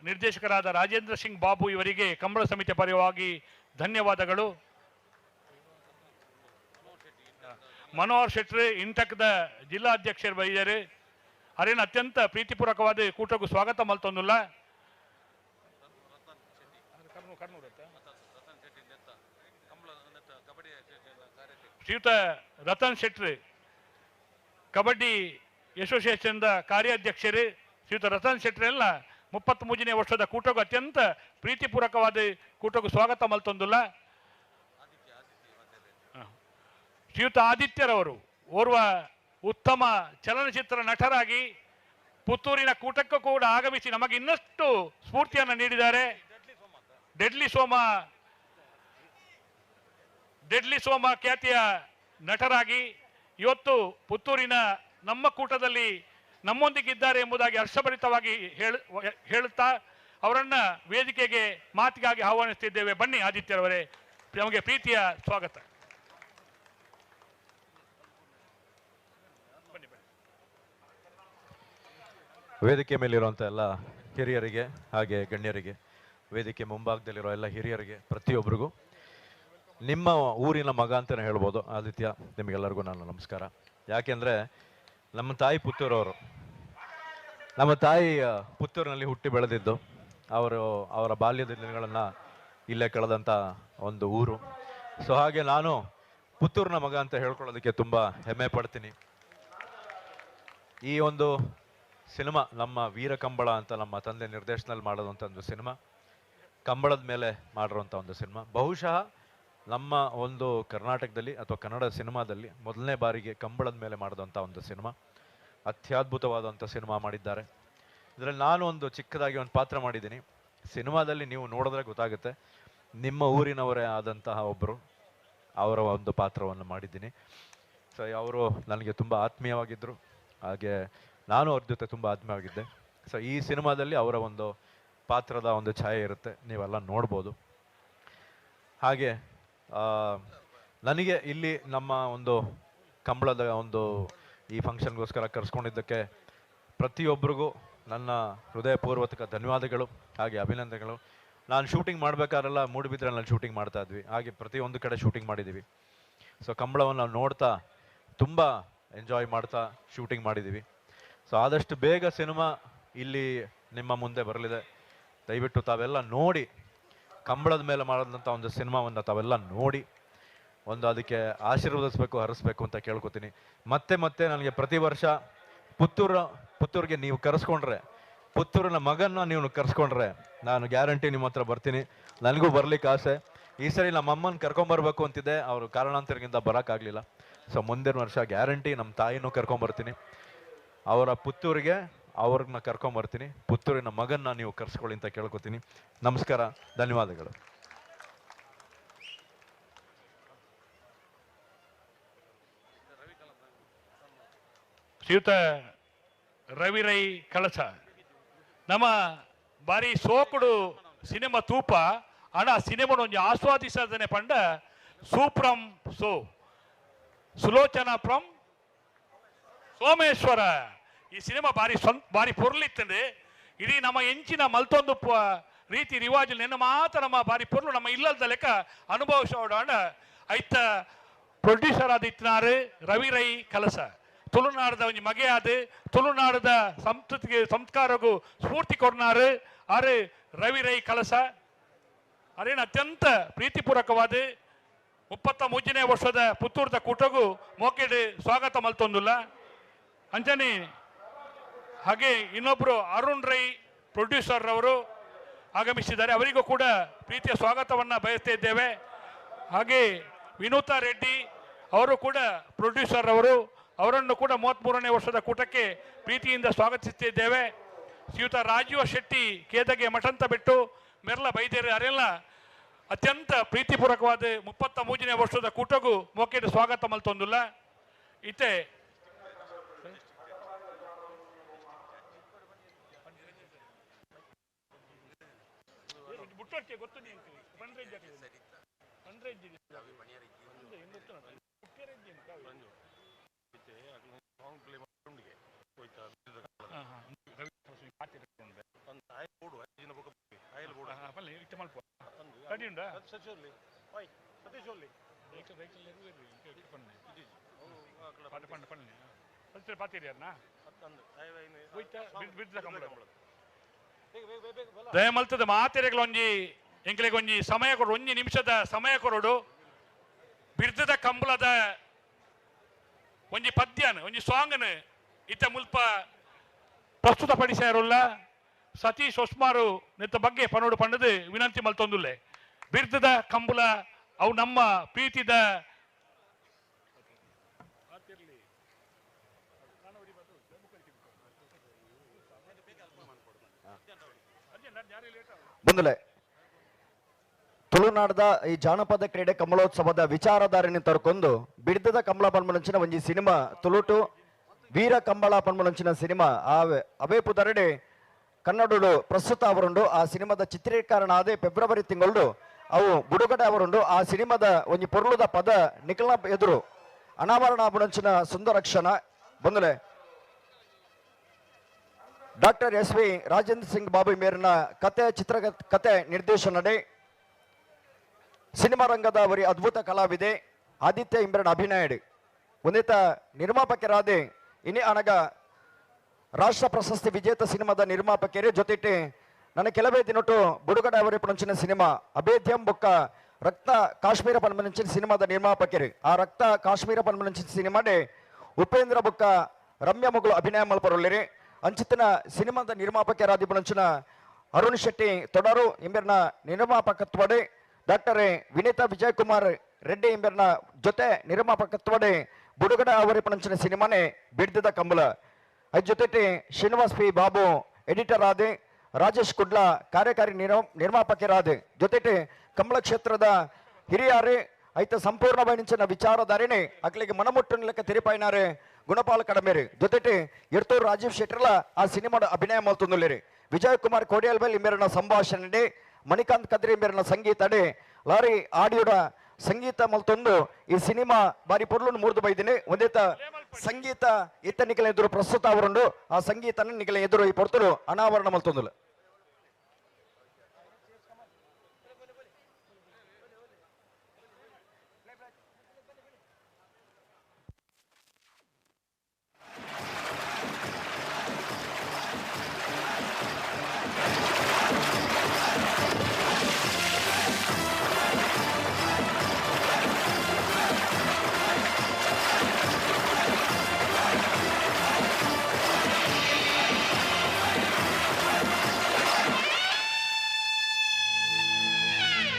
ನಿರ್ದೇಶಕರಾದ ರಾಜೇಂದ್ರ ಸಿಂಗ್ ಬಾಬು ಇವರಿಗೆ ಕಂಬಳ ಸಮಿತಿ ಪರವಾಗಿ ಧನ್ಯವಾದಗಳು. ಮನೋಹರ್ ಶೆಟ್ಟಿ ಇಂಟಕ್ದ ಜಿಲ್ಲಾಧ್ಯಕ್ಷರು ಬೈದರು. ಅರೇನು ಅತ್ಯಂತ ಪ್ರೀತಿಪೂರ್ವಕವಾದ ಕೂಟಕ್ಕೂ ಸ್ವಾಗತ ಮಲ್ತೊಂದುಲ್ಲ. ಶ್ರೀಯುತ ರತನ್ ಶೆಟ್ಟಿ ಕಬಡ್ಡಿ ಅಸೋಸಿಯೇಷನ್ದ ಕಾರ್ಯಾಧ್ಯಕ್ಷರು ಶ್ರೀಯುತ ರತನ್ ಶೆಟ್ಟಿ ಎಲ್ಲ 33ನೇ ವರ್ಷದ ಕೂಟಕ್ಕೂ ಅತ್ಯಂತ ಪ್ರೀತಿಪೂರ್ವಕವಾದ ಕೂಟಕ್ಕೂ ಸ್ವಾಗತ ಮಲ್ತೊಂದುಲ್ಲ. ಶ್ರೀಯುತ ಆದಿತ್ಯರವರು ಓರ್ವ ಉತ್ತಮ ಚಲನಚಿತ್ರ ನಟರಾಗಿ ಪುತ್ತೂರಿನ ಕೂಟಕ್ಕೂ ಕೂಡ ಆಗಮಿಸಿ ನಮಗೆ ಇನ್ನಷ್ಟು ಸ್ಫೂರ್ತಿಯನ್ನು ನೀಡಿದ್ದಾರೆ. ಡೆಡ್ಲಿ ಸೋಮ ಖ್ಯಾತಿಯ ನಟರಾಗಿ ಇವತ್ತು ಪುತ್ತೂರಿನ ನಮ್ಮ ಕೂಟದಲ್ಲಿ ನಮ್ಮೊಂದಿಗಿದ್ದಾರೆ ಎಂಬುದಾಗಿ ಹರ್ಷಭರಿತವಾಗಿ ಹೇಳುತ್ತಾ ಅವರನ್ನ ವೇದಿಕೆಗೆ ಮಾತಿಗಾಗಿ ಆಹ್ವಾನಿಸುತ್ತಿದ್ದೇವೆ. ಬನ್ನಿ ಆದಿತ್ಯರವರೇ, ನಮಗೆ ಪ್ರೀತಿಯ ಸ್ವಾಗತ. ವೇದಿಕೆ ಮೇಲಿರುವಂಥ ಎಲ್ಲ ಹಿರಿಯರಿಗೆ ಹಾಗೆ ಗಣ್ಯರಿಗೆ, ವೇದಿಕೆ ಮುಂಭಾಗದಲ್ಲಿರೋ ಎಲ್ಲ ಹಿರಿಯರಿಗೆ, ಪ್ರತಿಯೊಬ್ಬರಿಗೂ ನಿಮ್ಮ ಊರಿನ ಮಗ ಅಂತಲೇ ಹೇಳ್ಬೋದು ಆದಿತ್ಯ, ನಿಮಗೆಲ್ಲರಿಗೂ ನಾನು ನಮಸ್ಕಾರ. ಯಾಕೆಂದರೆ ನಮ್ಮ ತಾಯಿ ಪುತ್ತೂರವರು, ನಮ್ಮ ತಾಯಿ ಪುತ್ತೂರಿನಲ್ಲಿ ಹುಟ್ಟಿ ಬೆಳೆದಿದ್ದು, ಅವರು ಅವರ ಬಾಲ್ಯದ ದಿನಗಳನ್ನು ಇಲ್ಲೇ ಕಳೆದಂಥ ಒಂದು ಊರು. ಸೊ ಹಾಗೆ ನಾನು ಪುತ್ತೂರಿನ ಮಗ ಅಂತ ಹೇಳ್ಕೊಳ್ಳೋದಕ್ಕೆ ತುಂಬ ಹೆಮ್ಮೆ ಪಡ್ತೀನಿ. ಈ ಒಂದು ಸಿನಿಮಾ ನಮ್ಮ ವೀರ ಕಂಬಳ ಅಂತ ನಮ್ಮ ತಂದೆ ನಿರ್ದೇಶನದಲ್ಲಿ ಮಾಡೋದಂಥ ಒಂದು ಸಿನಿಮಾ, ಕಂಬಳದ ಮೇಲೆ ಮಾಡಿರುವಂಥ ಒಂದು ಸಿನಿಮಾ. ಬಹುಶಃ ನಮ್ಮ ಒಂದು ಕರ್ನಾಟಕದಲ್ಲಿ ಅಥವಾ ಕನ್ನಡ ಸಿನಿಮಾದಲ್ಲಿ ಮೊದಲನೇ ಬಾರಿಗೆ ಕಂಬಳದ ಮೇಲೆ ಮಾಡಿದಂಥ ಒಂದು ಸಿನಿಮಾ, ಅತ್ಯದ್ಭುತವಾದಂಥ ಸಿನಿಮಾ ಮಾಡಿದ್ದಾರೆ. ಇದರಲ್ಲಿ ನಾನು ಒಂದು ಚಿಕ್ಕದಾಗಿ ಒಂದು ಪಾತ್ರ ಮಾಡಿದ್ದೀನಿ. ಸಿನಿಮಾದಲ್ಲಿ ನೀವು ನೋಡಿದ್ರೆ ಗೊತ್ತಾಗುತ್ತೆ, ನಿಮ್ಮ ಊರಿನವರೇ ಆದಂತಹ ಒಬ್ಬರು, ಅವರ ಒಂದು ಪಾತ್ರವನ್ನು ಮಾಡಿದ್ದೀನಿ. ಸೊ ಅವರು ನನಗೆ ತುಂಬ ಆತ್ಮೀಯವಾಗಿದ್ದರು, ಹಾಗೆ ನಾನು ಅವ್ರ ಜೊತೆ ತುಂಬ ಆತ್ಮೀಯವಾಗಿದ್ದೆ. ಸೊ ಈ ಸಿನಿಮಾದಲ್ಲಿ ಅವರ ಒಂದು ಪಾತ್ರದ ಒಂದು ಛಾಯೆ ಇರುತ್ತೆ, ನೀವೆಲ್ಲ ನೋಡ್ಬೋದು. ಹಾಗೆ ನನಗೆ ಇಲ್ಲಿ ನಮ್ಮ ಒಂದು ಕಂಬಳದ ಒಂದು ಈ ಫಂಕ್ಷನ್ಗೋಸ್ಕರ ಕರೆಸ್ಕೊಂಡಿದ್ದಕ್ಕೆ ಪ್ರತಿಯೊಬ್ಬರಿಗೂ ನನ್ನ ಹೃದಯಪೂರ್ವಕ ಧನ್ಯವಾದಗಳು, ಹಾಗೆ ಅಭಿನಂದನೆಗಳು. ನಾನು ಶೂಟಿಂಗ್ ಮಾಡಬೇಕಾದ್ರೆಲ್ಲ ಮೂಡುಬಿದ್ರೆಯಲ್ಲಿ ನಾನು ಶೂಟಿಂಗ್ ಮಾಡ್ತಾಯಿದ್ವಿ, ಹಾಗೆ ಪ್ರತಿಯೊಂದು ಕಡೆ ಶೂಟಿಂಗ್ ಮಾಡಿದ್ದೀವಿ. ಸೊ ಕಂಬಳವನ್ನು ನಾವು ನೋಡ್ತಾ ತುಂಬ ಎಂಜಾಯ್ ಮಾಡ್ತಾ ಶೂಟಿಂಗ್ ಮಾಡಿದ್ದೀವಿ. ಸೊ ಆದಷ್ಟು ಬೇಗ ಸಿನಿಮಾ ಇಲ್ಲಿ ನಿಮ್ಮ ಮುಂದೆ ಬರಲಿದೆ. ದಯವಿಟ್ಟು ತಾವೆಲ್ಲ ನೋಡಿ, ಕಂಬಳದ ಮೇಲೆ ಮಾಡಿದಂಥ ಒಂದು ಸಿನಿಮಾವನ್ನು ತಾವೆಲ್ಲ ನೋಡಿ ಒಂದು ಅದಕ್ಕೆ ಆಶೀರ್ವದಿಸಬೇಕು, ಹರಿಸ್ಬೇಕು ಅಂತ ಕೇಳ್ಕೊತೀನಿ. ಮತ್ತೆ ಮತ್ತೆ ನನಗೆ ಪ್ರತಿ ವರ್ಷ ಪುತ್ತೂರಿಗೆ ನೀವು ಕರೆಸ್ಕೊಂಡ್ರೆ, ಪುತ್ತೂರಿನ ಮಗನ್ನ ನೀವು ಕರೆಸ್ಕೊಂಡ್ರೆ ನಾನು ಗ್ಯಾರಂಟಿ ನಿಮ್ಮ ಹತ್ರ ಬರ್ತೀನಿ. ನನಗೂ ಬರ್ಲಿಕ್ಕೆ ಆಸೆ. ಈ ಸರಿ ನಮ್ಮ ಅಮ್ಮನ ಕರ್ಕೊಂಬರ್ಬೇಕು ಅಂತಿದ್ದೆ, ಅವರು ಕಾರಣಾಂತರದಿಂದ ಬರೋಕ್ಕಾಗಲಿಲ್ಲ. ಸೊ ಮುಂದಿನ ವರ್ಷ ಗ್ಯಾರಂಟಿ ನಮ್ಮ ತಾಯಿನೂ ಕರ್ಕೊಂಬರ್ತೀನಿ, ಅವರ ಪುತ್ತೂರಿಗೆ ಅವ್ರನ್ನ ಕರ್ಕೊಂಬರ್ತೀನಿ. ಪುತ್ತೂರಿನ ಮಗನ್ನ ನೀವು ಕರ್ಸ್ಕೊಳ್ಳಿ ಅಂತ ಕೇಳ್ಕೊತೀನಿ. ನಮಸ್ಕಾರ, ಧನ್ಯವಾದಗಳು. ಶ್ರೀಯುತ ರವಿ ರೈ ಕಳಸ ನಮ್ಮ ಬಾರಿ ಸೋಕುಡು ಸಿನಿಮಾ ತೂಪ ಅಣ ಸಿನಿಮಾ ಒಂಜಿ ಆಸ್ವಾದಿಸದನೆ ಪಂಡ ಸೂಪ್ರಂ ಸೋ ಸುಲೋಚನಾ ಫ್ರಮ್ ಸೋಮೇಶ್ವರ. ಈ ಸಿನಿಮಾ ಬಾರಿ ಬಾರಿ ಪೊರ್ಲಿತ್ತಂದೆ ಇಡೀ ನಮ್ಮ ಎಂಚಿನ ಮಲ್ತೊಂದು ರೀತಿ ರಿವಾಜು ನೆನ್ನ ಮಾತ್ರ ನಮ್ಮ ಬಾರಿ ಪೊರ್ಲು ನಮ್ಮ ಇಲ್ಲದ ಲೆಕ್ಕ ಅನುಭವಿಸೋಣ. ಐತ ಪ್ರೊಡ್ಯೂಸರ್ ಆದ ಇತ್ತಿನಾರು ರವಿ ರೈ ಕಲಸ ತುಳುನಾಡದ ಒಂಜಿ ಮಗೆಯಾದ ತುಳುನಾಡದ ಸಂಸ್ಕೃತಿಗೆ ಸಂಸ್ಕಾರಗೂ ಸ್ಫೂರ್ತಿ ಕೊಡ್ನಾರು ಆರು ರವಿ ರೈ ಕಲಸ. ಅರೇನು ಅತ್ಯಂತ ಪ್ರೀತಿಪೂರ್ವಕವಾದ 33ನೇ ವರ್ಷದ ಪುತ್ತೂರದ ಕೂಟಗೂ ಮೋಕೆಡ್ ಸ್ವಾಗತ ಮಲ್ತೊಂದುಲ್ಲ. ಅಂಜನಿ ಹಾಗೆ ಇನ್ನೊಬ್ಬರು ಅರುಣ್ ರೈ ಪ್ರೊಡ್ಯೂಸರ್ ಅವರು ಆಗಮಿಸಿದ್ದಾರೆ, ಅವರಿಗೂ ಕೂಡ ಪ್ರೀತಿಯ ಸ್ವಾಗತವನ್ನು ಬಯಸ್ತಾ ಇದ್ದೇವೆ. ಹಾಗೆ ವಿನೂತಾ ರೆಡ್ಡಿ ಅವರು ಕೂಡ ಪ್ರೊಡ್ಯೂಸರ್ ಅವರು, ಅವರನ್ನು ಕೂಡ 33ನೇ ವರ್ಷದ ಕೂಟಕ್ಕೆ ಪ್ರೀತಿಯಿಂದ ಸ್ವಾಗತಿಸುತ್ತಿದ್ದೇವೆ. ಶ್ರೀಯುತ ರಾಜೀವ ಶೆಟ್ಟಿ ಕೇದಗೆ ಮಠಂತ ಬಿಟ್ಟು ಮೆರ್ಲ ಬೈದೇರಿ ಅರೆಲ್ಲ ಅತ್ಯಂತ ಪ್ರೀತಿಪೂರ್ವಕವಾದ 33ನೇ ವರ್ಷದ ಕೂಟಗೂ ಮೋಕೆಡ್ ಸ್ವಾಗತ ಮಲ್ತೊಂದುಲ್ಲ. ಇತ್ತೆ ದಯಮಲ್ತದ ಮಾತೆರೆಗಳೊಂಜಿ ಎಂಕ್ಲೆಗೊಂಜಿ ಸಮಯ ಕೊಡು, ಒಂಜಿ ನಿಮಿಷದ ಸಮಯ ಕೊರಡು. ಬಿರ್ದದ ಕಂಬಳದ ಒಂಜಿ ಪದ್ಯನ ಒಂಜಿ ಸಾಂಗ್ನ ಇತ್ತ ಮುಲ್ಪ ಪ್ರಸ್ತುತಪಡಿಸಾರುಲ್ಲ ಸತೀಶ್ ಹೊಸ್ಮಾರು ನಿತ್ತ ಬಗ್ಗೆ ಪನೋಡು ಪಂಡದು ವಿನಂತಿ ಮಲ್ತೊಂದುಲ್ಲೆ. ಬಿರ್ದದ ಕಂಬಳ ಅವು ನಮ್ಮ ಪ್ರೀತಿದ ಬಂದಲೆ ತುಳುನಾಡದ ಈ ಜಾನಪದ ಕ್ರೀಡೆ ಕಂಬಳೋತ್ಸವದ ವಿಚಾರಧಾರಣೆ ತರ್ಕೊಂಡು ಬಿಡ್ದದ ಕಂಬಳ ಪನ್ಮಲಂಚಿನ ಒಂಜಿ ಸಿನಿಮಾ ತುಳುಟು ವೀರ ಕಂಬಳ ಪನ್ಮಲಂಚಿನ ಸಿನಿಮಾ ಅವೇ ಪುದರಡೆ ಕನ್ನಡಡು ಪ್ರಸ್ತುತ ಅವರುಂಡು. ಆ ಸಿನಿಮಾದ ಚಿತ್ರೀಕರಣ ಆದೇ ಫೆಬ್ರವರಿ ತಿಂಗಳು ಅವು ಬುಡುಗಡೆ ಅವರುಂಡು. ಆ ಸಿನಿಮಾದ ಒಂಜಿ ಪೊರ್ಲುದ ಪದ ನಿಖಲ ಎದುರು ಅನಾವರಣ ಆಪುನಂಚಿನ ಸುಂದರ ಕ್ಷಣ ಬಂದಲೆ doctor S V Rajendra Singh Babu ಮೇರಿನ ಕತೆ ಚಿತ್ರ ಕತೆ ನಿರ್ದೇಶನಡೆ ಸಿನಿಮಾ ರಂಗದ ಅವರಿ ಅದ್ಭುತ ಕಲಾವಿದೆ ಆದಿತ್ಯ ಇಂಬ್ರನ್ ಅಭಿನಯಡ್ ಒಂದಿತ ನಿರ್ಮಾಪಕರಾದೆ ಇನಿ ಅನಗ ರಾಷ್ಟ್ರ ಪ್ರಶಸ್ತಿ ವಿಜೇತ ಸಿನಿಮಾದ ನಿರ್ಮಾಪಕರೇ ಜೊತೆಟೆ ನನ್ನ ಕೆಲವೇ ದಿನಟು ಬುಡುಗಡೆ ಅವರಿ ಪಣಂಚಿನ ಸಿನಿಮಾ ಅಭೇದ್ಯಂ ಬೊಕ್ಕ ರಕ್ತ ಕಾಶ್ಮೀರ ಪನ್ಮನಂಚಿನ ಸಿನಿಮಾದ ನಿರ್ಮಾಪಕರು. ಆ ರಕ್ತ ಕಾಶ್ಮೀರ ಪನ್ಮನಂಚಿನ ಸಿನಿಮಾಡೆ ಉಪೇಂದ್ರ ಬೊಕ್ಕ ರಮ್ಯ ಮಗಳು ಅಭಿನಯ ಮಲ್ಪರೊಳ್ಳಿರಿ. ಅಂಚಿತನ ಸಿನಿಮಾದ ನಿರ್ಮಾಪಕರಾದಿ ಪಣಂಚಿನ ಅರುಣ್ ಶೆಟ್ಟಿ ತೊಡರು ಇಂಬೆರ್ನ ನಿರ್ಮಾಪಕತ್ವಡೆ ಡಾಕ್ಟರ್ ವಿನೀತಾ ವಿಜಯಕುಮಾರ್ ರೆಡ್ಡಿ ಇಂಬೆರ್ನ ಜೊತೆ ನಿರ್ಮಾಪಕತ್ವಡೆ ಬುಡುಗಡೆ ಅವರಿಪಣಂಚಿನ ಸಿನಿಮಾನೆ ಬಿಡ್ದಿದ ಕಂಬಳ. ಅದ್ ಜೊತೆಗೆ ಶ್ರೀನಿವಾಸ್ ಪಿ ಬಾಬು ಎಡಿಟರ್ ಆದೆ, ರಾಜೇಶ್ ಕುಡ್ಲ ಕಾರ್ಯಕಾರಿ ನಿರ್ಮಾಪಕರಾದೆ, ಜೊತೆಗೆ ಕಂಬಳ ಕ್ಷೇತ್ರದ ಹಿರಿಯಾರೆ ಐತ ಸಂಪೂರ್ಣವಾಯಿನ ವಿಚಾರಧಾರಣೆ ಅಕ್ಲಿಗೆ ಮನಮುಟ್ಟು ಲೆಕ್ಕ ತೆರಿಪಾಯಿನಾರೆ ಗುಣಪಾಲ ಕಡಮೇರಿ. ಜೊತೆಗೆ ಎರ್ತೂರು ರಾಜೀವ್ ಶೆಟ್ಟರ್ಲ ಆ ಸಿನಿಮಾದ ಅಭಿನಯ ಮಲ್ತೊಂದುಲ್ಲೇರಿ. ವಿಜಯ್ ಕುಮಾರ್ ಕೋಡಿಯಲ್ಬೆಲ್ ಇಂಬೇರನ ಸಂಭಾಷಣೆ, ಮಣಿಕಾಂತ್ ಕದ್ರಿ ಇಂಬೇರನ ಸಂಗೀತಡೆ, ಲಾರಿ ಆಡಿಯೋಡ ಸಂಗೀತ ಮಲ್ತೊಂದು ಈ ಸಿನಿಮಾ ಬಾರಿ ಪೊರ್ಲುನು ಮೂರ್ದು ಬೈದಿನಿ. ಒಂದೇತ ಸಂಗೀತ ಇತ್ತ ನಿಕಲ ಎದುರು ಪ್ರಸ್ತುತ ಅವರುಂಡು, ಆ ಸಂಗೀತನ ನಿಕಲ ಎದುರು ಈ ಪೊರ್ತುಲು ಅನಾವರಣ ಮಲ್ತೊಂದುಲ್ಲ.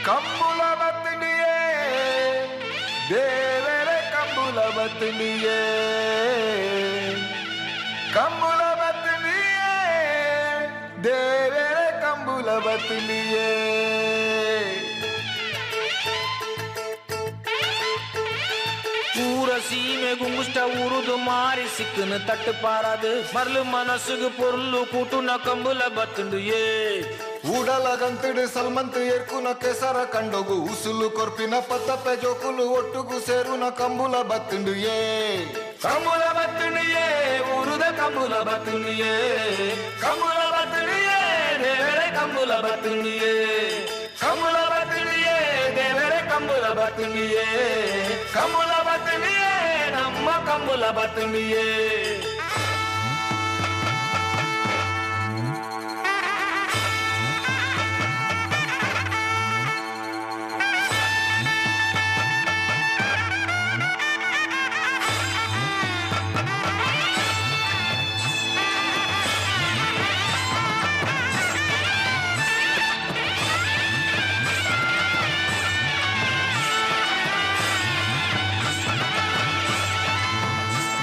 ಕಂಬುಲ ಬತ್ತಿನಿಯೇ ದೇವರ ಕಂಬುಲ ಬತ್ತಿನಿಯೇ ಕಂಬುಲ ಬತ್ತಿನಿಯೇ ದೇವರ ಕಂಬುಲ ಬತ್ತಿನಿಯೇ. ಊರ ಸೀಮೆ ಗುಂಗುಷ್ಟ ಊರುದು ಮಾರಿ ಸಿಕ್ಕನು ತಟ್ಟು ಪಾರಾದು ಮರಳು ಮನಸ್ಸುಗು ಪೊರ್ಲು ಕೂಟುನ ಕಂಬುಲ ಬತ್ತುಂಡು ಏ. ಉಡಲ ಗಂತಿಡು ಸಲ್ಮಂತು ಎರ್ಕುನ ಕೆಸರ ಕಂಡೊಗು ಉಸುಲು ಕೊರ್ಪಿನ ಪತ್ತಪ್ಪೆ ಜೋಕುಲು ಒಟ್ಟುಗು ಸೇರುನ ಕಂಬುಲ ಬತ್ತುಂಡು ಏ. ಕಂಬುಲ ಬತ್ತುಂಡು ಏ ಊರುದ ಕಂಬುಲ ಬತ್ತುಂಡು ಏ. ಕಂಬುಲ ಬತ್ತುಂಡು ಏ ದೇವರೇ ಕಂಬುಲ ಬತ್ತುಂಡು ಏ. ಕಂಬುಲ ಬತ್ತುಂಡು ಏ ದೇವರೇ ಕಂಬುಲ ಬತ್ತುಂಡು ಏ. ಕಂಬುಲ ಬತ್ತುಂಡು ಏ ನಮ್ಮ ಕಂಬುಲ ಬತ್ತುಂಡು ಏ.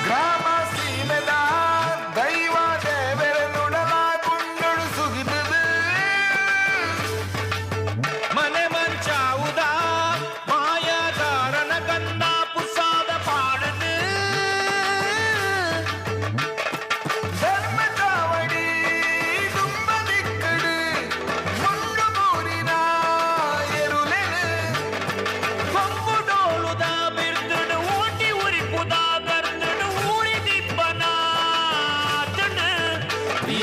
ಗ್ರಾಮ ಸೀಮೆದ ದೈವ ದೇವರನುಡಲ ಗುಂಡಳು ಸುಗಿದುದು ಮನೆ ಮಂಚಾವುದ ಮಾಯಾಗಾರನ ಗಂಧ ಪುಸಾದ ಪಾಡದು ಧರ್ಮ ಚಾವಡಿ ತುಂಬ ದಿಕ್ಕಡು ಮುಂಡು ಬೂರಿನ ಎರುಲೆನು ಕೊಂಬುಡೋಳುದ ಬಿರ್ದುಡು ಓಟಿ ಉರಿಪುದ ಗರ್ದುಡು ಊರಿ ದಿಬ್ಬನ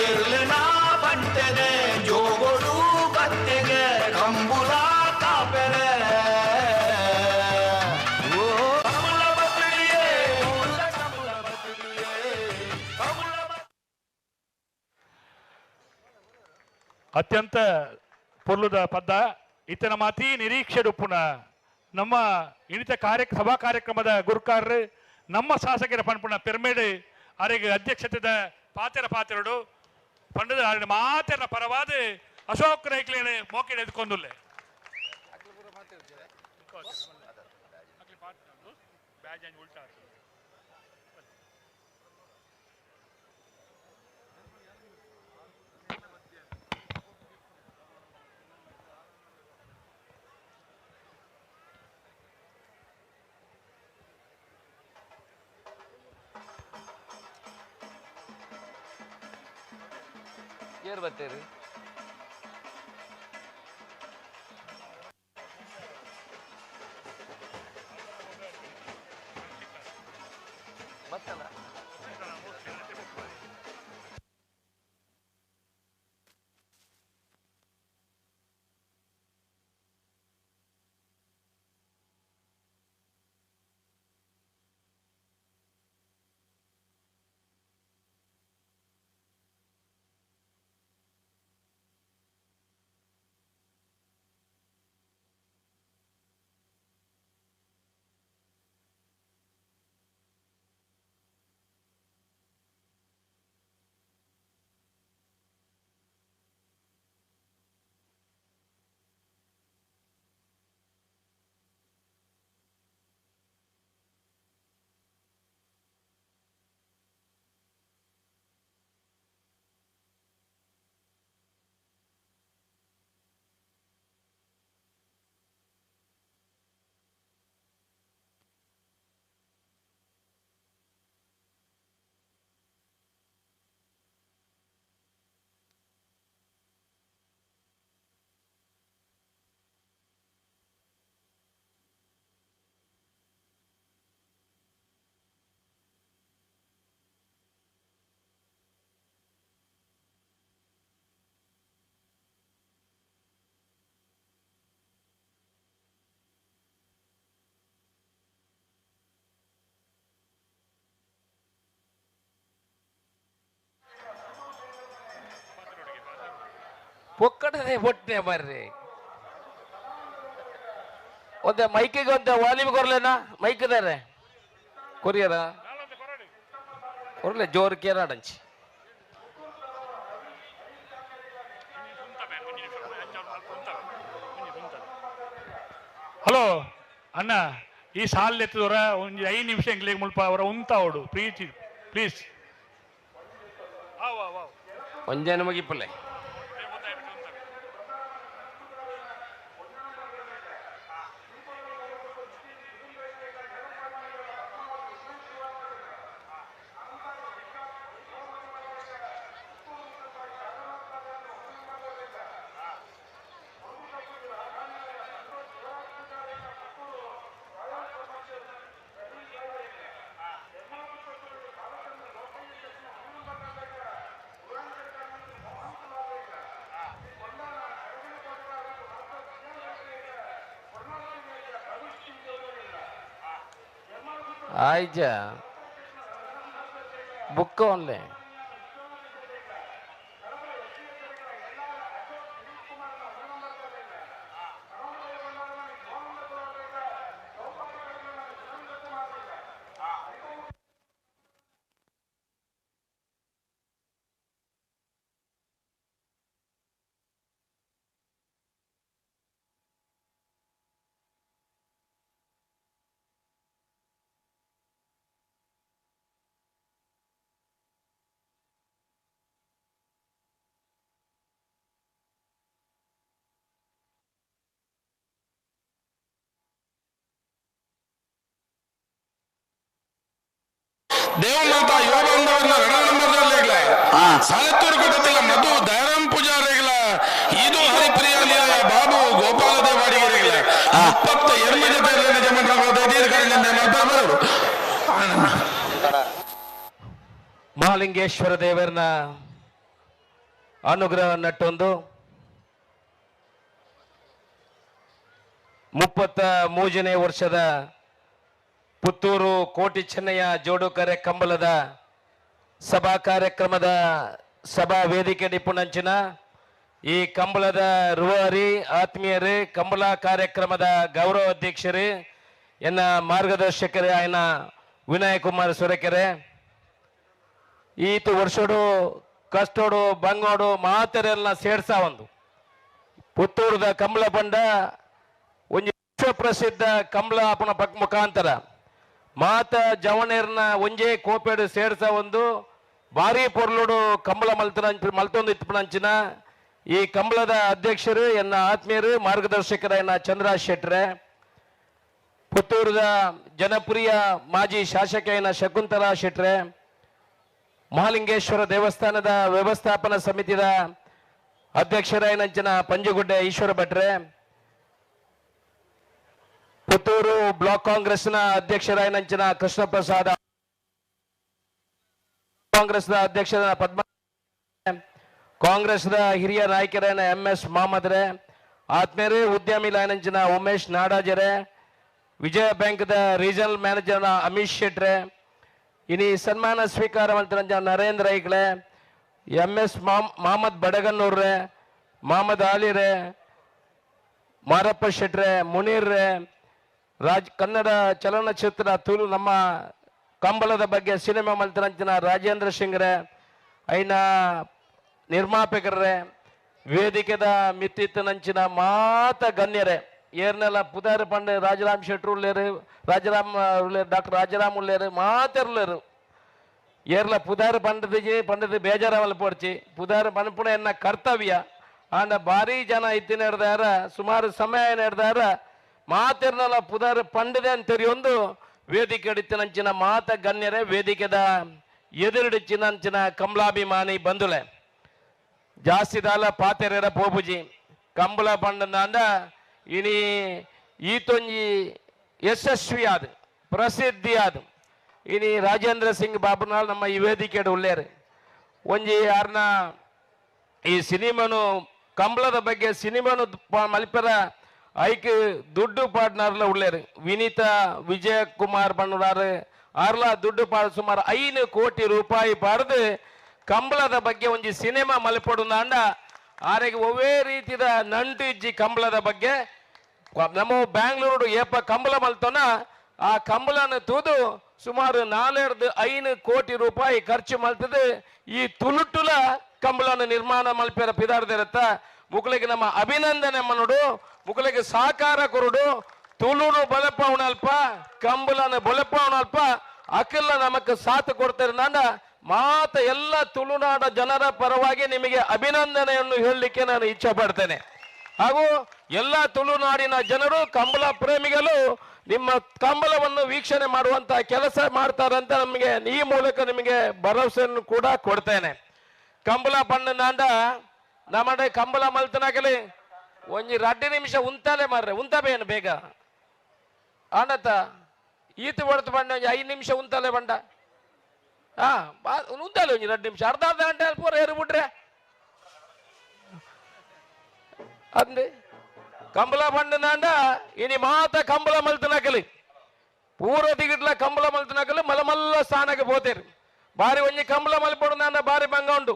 ಎರುಲೆನ ಬಂಟೆನೆ ಜೋಗೋಡು ಬತ್ತೆಗೆ ಕಂಬುಲ ಕಾಪೆರೆ. ಓ ಕಂಬುಲ ಬತ್ತಡಿಯೇ ಊರ ಕಂಬುಲ ಬತ್ತಡಿಯೇ ಕಂಬುಲ. ಅತ್ಯಂತ ಪೊರ್ಲುದ ಪದ್ದ ಇತನ ಮಾತಿ ನಿರೀಕ್ಷೆ ಉಪ್ಪುನ ನಮ್ಮ ಇಣಿತ ಕಾರ್ಯ ಸಭಾ ಕಾರ್ಯಕ್ರಮದ ಗುರುಕಾರರು ನಮ್ಮ ಶಾಸಕರ ಪನ್ಪುನ ಪೆರ್ಮೇಡು ಅರೆಗೆ ಅಧ್ಯಕ್ಷತೆದ ಪಾತೆರ ಪಾತೆರಡು ಪಂಡದ ಅರೆನ ಮಾತೆರ ಪರವಾದ ಅಶೋಕ್ ರೈಕ್ಲೇನೆ ಮೋಕೆಡೆ ಎದ್ಕೊಂದುಲ್ಲೆ. ಏರ್ ಬತ್ತೇರಿ ಬತ್ತಲ್ಲ. ಪೊಕ್ಕಡದೆ ಒಟ್ಟನೆ ಬರ್ರಿ ಒಂದೇ ಮೈಕಿಗೆ ಒಂದೇ ವಾಲ್ಯೂಮ್ ಕೊರ್ಲೇನಾ ಮೈಕ್ ಇದಾರೆ ಕೊರಿಯರ ಕೊರ್ಲೆ ಜೋರು ಕೇರಾಡಂಚಿ ಹಲೋ ಅಣ್ಣ ಈ ಸಾಲ್ ಎತ್ತದವರ ಒಂದು 5 ನಿಮಿಷ ಎಂಗ್ಲಿಗೆ ಮುಲ್ಪ ಅವರ ಉಂತ ಅವಡು ಪ್ರೀತಿ ಪ್ಲೀಸ್. ಒಂಜೇನು ಮುಗಿಪಲ್ಲೆ ಆಯ್ಜ ಬುಕ್ ಓನ್ಲಿ ದೇವಮಾತಾ ಯುವ ಬಾಂಧವರನ್ನ ರಣರಂಭದಲ್ಲಿಗ್ಲ ಸಾಲತ್ತೂರು ಕೊಟ್ಟತಿಲ್ಲ ಮಧು ದಯಾರಾಮ್ ಪೂಜಾರಿಗಳ ಇದು ಹರಿಪ್ರಿಯ ಬಾಬು ಗೋಪಾಲ ದೇವಾಡಿಗರಿಗಳ 22 ಜೊತೆ ಮಹಾಲಿಂಗೇಶ್ವರ ದೇವರನ್ನ ಅನುಗ್ರಹ ನಟ್ಟೊಂದು 33ನೇ ವರ್ಷದ ಪುತ್ತೂರು ಕೋಟಿ ಚೆನ್ನಯ್ಯ ಜೋಡುಕರೆ ಕಂಬಳದ ಸಭಾ ಕಾರ್ಯಕ್ರಮದ ಸಭಾ ವೇದಿಕೆ ನಿಪುಣಂಚಿನ ಈ ಕಂಬಳದ ರೂವಾರಿ ಆತ್ಮೀಯರೇ, ಕಂಬಳ ಕಾರ್ಯಕ್ರಮದ ಗೌರವ ಅಧ್ಯಕ್ಷರೇ, ಎನ್ನ ಮಾರ್ಗದರ್ಶಕರೇ ಆಯನ ವಿನಯ್ ಕುಮಾರ್ ಸುರಕೆರೆ, ಈತ ವರ್ಷೋಡು ಕಷ್ಟೋಡು ಬಂಗೋಡು ಮಾತರೆಲ್ಲ ಸೇರ್ಸ ಒಂದು ಪುತ್ತೂರದ ಕಂಬಳ ಬಂಡ ಒಂಜಿ ವಿಶ್ವ ಪ್ರಸಿದ್ಧ ಕಂಬಳ ಅಪನ ಪಕ್ ಮುಖಾಂತರ ಮಾತ ಜವಣೇರ್ನ ಒಂಜೇ ಕೋಪೇಡು ಸೇರ್ಸ ಒಂದು ಭಾರಿ ಪೊರ್ಲುಡು ಕಂಬಳ ಮಲ್ತನ ಮಲ್ತೊಂದು ಇತ್ತಪಣಂಚಿನ ಈ ಕಂಬಳದ ಅಧ್ಯಕ್ಷರು ಎನ್ನ ಆತ್ಮೀಯರು ಮಾರ್ಗದರ್ಶಕರ ಎನ್ನ ಚಂದ್ರರಾಜ್ ಶೆಟ್ರೆ, ಪುತ್ತೂರದ ಜನಪ್ರಿಯ ಮಾಜಿ ಶಾಸಕ ಎನ್ನ ಶಕುಂತಲಾ ಶೆಟ್ರೆ, ಮಹಾಲಿಂಗೇಶ್ವರ ದೇವಸ್ಥಾನದ ವ್ಯವಸ್ಥಾಪನಾ ಸಮಿತಿಯ ಅಧ್ಯಕ್ಷರಾಯನಂಚಿನ ಪಂಜುಗುಡ್ಡೆ ಈಶ್ವರ ಭಟ್ರೆ, ಪುತ್ತೂರು ಬ್ಲಾಕ್ ಕಾಂಗ್ರೆಸ್ನ ಅಧ್ಯಕ್ಷರಾಯನಂಚಿನ ಕೃಷ್ಣ ಪ್ರಸಾದ, ಕಾಂಗ್ರೆಸ್ನ ಅಧ್ಯಕ್ಷರ ಪದ್ಮ, ಕಾಂಗ್ರೆಸ್ನ ಹಿರಿಯ ನಾಯಕರಾಯನ ಎಂ ಎಸ್ ಮಹಮ್ಮದ್ರೆ, ಆತ್ಮೀಯರೇ ಉದ್ಯಮಿ ಲಾಯನಂಚಿನ ಉಮೇಶ್ ನಾಡಾಜರೆ, ವಿಜಯ ಬ್ಯಾಂಕ್ದ ರೀಜನಲ್ ಮ್ಯಾನೇಜರ್ನ ಅಮಿತ್ ಶೆಟ್ರೆ, ಇನಿ ಸನ್ಮಾನ ಸ್ವೀಕಾರ ಮಂತ್ರ ನರೇಂದ್ರ ಐಕ್ಳೆ, ಎಂ ಎಸ್ ಮಹಮ್ಮದ್ ಬಡಗನ್ನೂರ್ರೆ, ಮಹಮ್ಮದ್ ಆಲಿರೆ, ಮಾರಪ್ಪ ಶೆಟ್ರೆ, ಮುನೀರ್ರೆ, ರಾಜ್ ಕನ್ನಡ ಚಲನಚಿತ್ರ ತುಳು ನಮ್ಮ ಕಂಬಳದ ಬಗ್ಗೆ ಸಿನಿಮಾ ಮಂತ್ರಂಚಿನ ರಾಜೇಂದ್ರ ಸಿಂಗ್ರೆ, ಐನ ನಿರ್ಮಾಪಕರೇ, ವೇದಿಕೆದ ಮಿತ್ತಿತ್ತನಂಚಿನ ಮಾತ ಗಣ್ಯರೇ, ಏರ್ನೆಲ್ಲ ಪುದಾರಿ ಪಂಡೆ ರಾಜರಾಮ್ ಶೆಟ್ರು ಉಳ್ಳೇರು, ರಾಜರಾಮ್ ಉಳ್ಳೇರು, ಡಾಕ್ಟರ್ ರಾಜರಾಮ್ ಉಳ್ಳೇರು, ಮಾತೆರ್ಲೇರು ಏರ್ಲ ಪುದಾರಿ ಪಂಡದಿಜಿ ಪಂಡದ ಬೇಜಾರವಲ್ಲ ಪೋಡ್ಚಿ ಪುದಾರಿ ಪನ್ಪುಣ ಎನ್ನ ಕರ್ತವ್ಯ. ಆಂಡ ಭಾರಿ ಜನ ಇತ್ತಿನ ಹಿಡ್ದಾರ, ಸುಮಾರು ಸಮಯ ಹಿಡ್ದಾರ, ಮಾತಿರ್ನಲ್ಲ ಪುದಾರಿ ಪಂಡದೆ ಅಂತೇರಿ ಒಂದು ವೇದಿಕೆ ಹಿಡಿತಿನಂಚಿನ ಮಾತ ಗಣ್ಯರೇ, ವೇದಿಕೆದ ಎದುರಿಡಿಚಿನಂಚಿನ ಕಮಲಾಭಿಮಾನಿ ಬಂಧುಲೆ, ಜಾಸ್ತಿ ದಾಲ ಪಾತೆರೆರ ಪೋಪುಜಿ ಕಂಬಳ ಪಂಡಂದ ಇನಿ ಈತೊಂಜಿ ಯಶಸ್ವಿಯಾದ ಪ್ರಸಿದ್ಧಿಯಾದ ಇನಿ ರಾಜೇಂದ್ರ ಸಿಂಗ್ ಬಾಬುನಾಳ್ ನಮ್ಮ ಈ ವೇದಿಕೆಡು ಉಳ್ಳೇರು. ಒಂಜಿ ಯಾರನ್ನ ಈ ಸಿನಿಮಾನು ಕಂಬಳದ ಬಗ್ಗೆ ಸಿನಿಮಾನು ಮಲ್ಪೆರ ಐಕ್ ದುಡ್ಡು ಪಾಡ್ನಾರ್ಲ ಉಳ್ಳೇರು. ವಿನೀತಾ ವಿಜಯ ಕುಮಾರ್ ಬಣ್ಣಾರು ಆರ್ಲ ದುಡ್ಡು ಪಾಡ್ ಸುಮಾರು 5 ಕೋಟಿ ರೂಪಾಯಿ ಪಾಡ್ದು ಕಂಬಳದ ಬಗ್ಗೆ ಒಂಜಿ ಸಿನಿಮಾ ಮಲ್ಪಡುಂದಾಂಡ ಆರೆಗೆ ಒವ್ವೇ ರೀತಿದ ನಂಟು ಇಜ್ಜಿ ಕಂಬಳದ ಬಗ್ಗೆ. ನಮ್ಮ ಬ್ಯಾಂಗ್ಳೂರು ಏಪ ಕಂಬಳ ಮಲ್ತೋನ ಆ ಕಂಬಳನ ತೂದು ಸುಮಾರು 4.5 ಕೋಟಿ ರೂಪಾಯಿ ಖರ್ಚು ಮಲ್ತದೆ ಈ ತುಳುಟುಲ ಕಂಬಳನ ನಿರ್ಮಾಣ ಮಲ್ಪೆರ ಪಿದಾರ್ದಿರತ್ತ. ಮುಕುಲಿಗೆ ನಮ್ಮ ಅಭಿನಂದನೆ ಮನುಡು, ಮುಕುಲಿಗೆ ಸಹಕಾರ ಕೊರುಡು. ತುಳುನು ಬಲಪವನಲ್ಪ, ಕಂಬಳನ ಬಲಪವನಲ್ಪ ಅಕಲ್ಲ ನಮಕ್ ಸಾಥ್ ಕೊಡ್ತಾರೆ. ನಾನ ಮಾತ ಎಲ್ಲ ತುಳುನಾಡ ಜನರ ಪರವಾಗಿ ನಿಮಗೆ ಅಭಿನಂದನೆಯನ್ನು ಹೇಳಲಿಕ್ಕೆ ನಾನು ಇಚ್ಛೆ ಪಡ್ತೇನೆ. ಹಾಗೂ ಎಲ್ಲ ತುಳುನಾಡಿನ ಜನರು ಕಂಬಳ ಪ್ರೇಮಿಗಳು ನಿಮ್ಮ ಕಂಬಳವನ್ನು ವೀಕ್ಷಣೆ ಮಾಡುವಂತ ಕೆಲಸ ಮಾಡ್ತಾರಂತ ನಮಗೆ ಈ ಮೂಲಕ ನಿಮಗೆ ಭರವಸೆಯನ್ನು ಕೂಡ ಕೊಡ್ತೇನೆ. ಕಂಬಳ ಬಣ್ಣನಾಂಡ ನಮ್ಮಡೆ ಕಂಬಳ ಮಲ್ತನಾಗಲಿ ಒಂಜಿ 2 ನಿಮಿಷ ಉಂತಾಲೆ ಮಾರ್ರೆ, ಉಂತಬೇನು ಬೇಗ ಆನತ ಈತ ಹೊಡೆದು ಬಣ್ಣ ಒಂಜಿ 5 ನಿಮಿಷ ಉಂತಾಲೆ ಬಂಡ. ಹಾ ಉಂತಾಲೆ ಒಂಜಿ 2 ನಿಮಿಷ, ಅರ್ಧ ಅರ್ಧ ಗಂಟೆ ಪೂರ ಏರು ಬಿಟ್ರೆ ಅಂದೆ ಕಂಬಳ ಬಂಡನಾಂಡ ಇನಿ ಮಾತ ಕಂಬಳ ಮಲ್ತನಾಕಲಿ ಪೂರ ದಿಗಿಟ್ಲ ಕಂಬಳ ಮಲ್ತನಾಕಲಿ ಮಲಮಲ್ಲ ಸ್ಥಾನಕ್ಕೆ ಪೋತೇರು. ಬಾರಿ ಒಂಜಿ ಕಂಬಳ ಮಲ್ಪೊಡು ಬಾರಿ ಭಂಗ ಉಂಡು.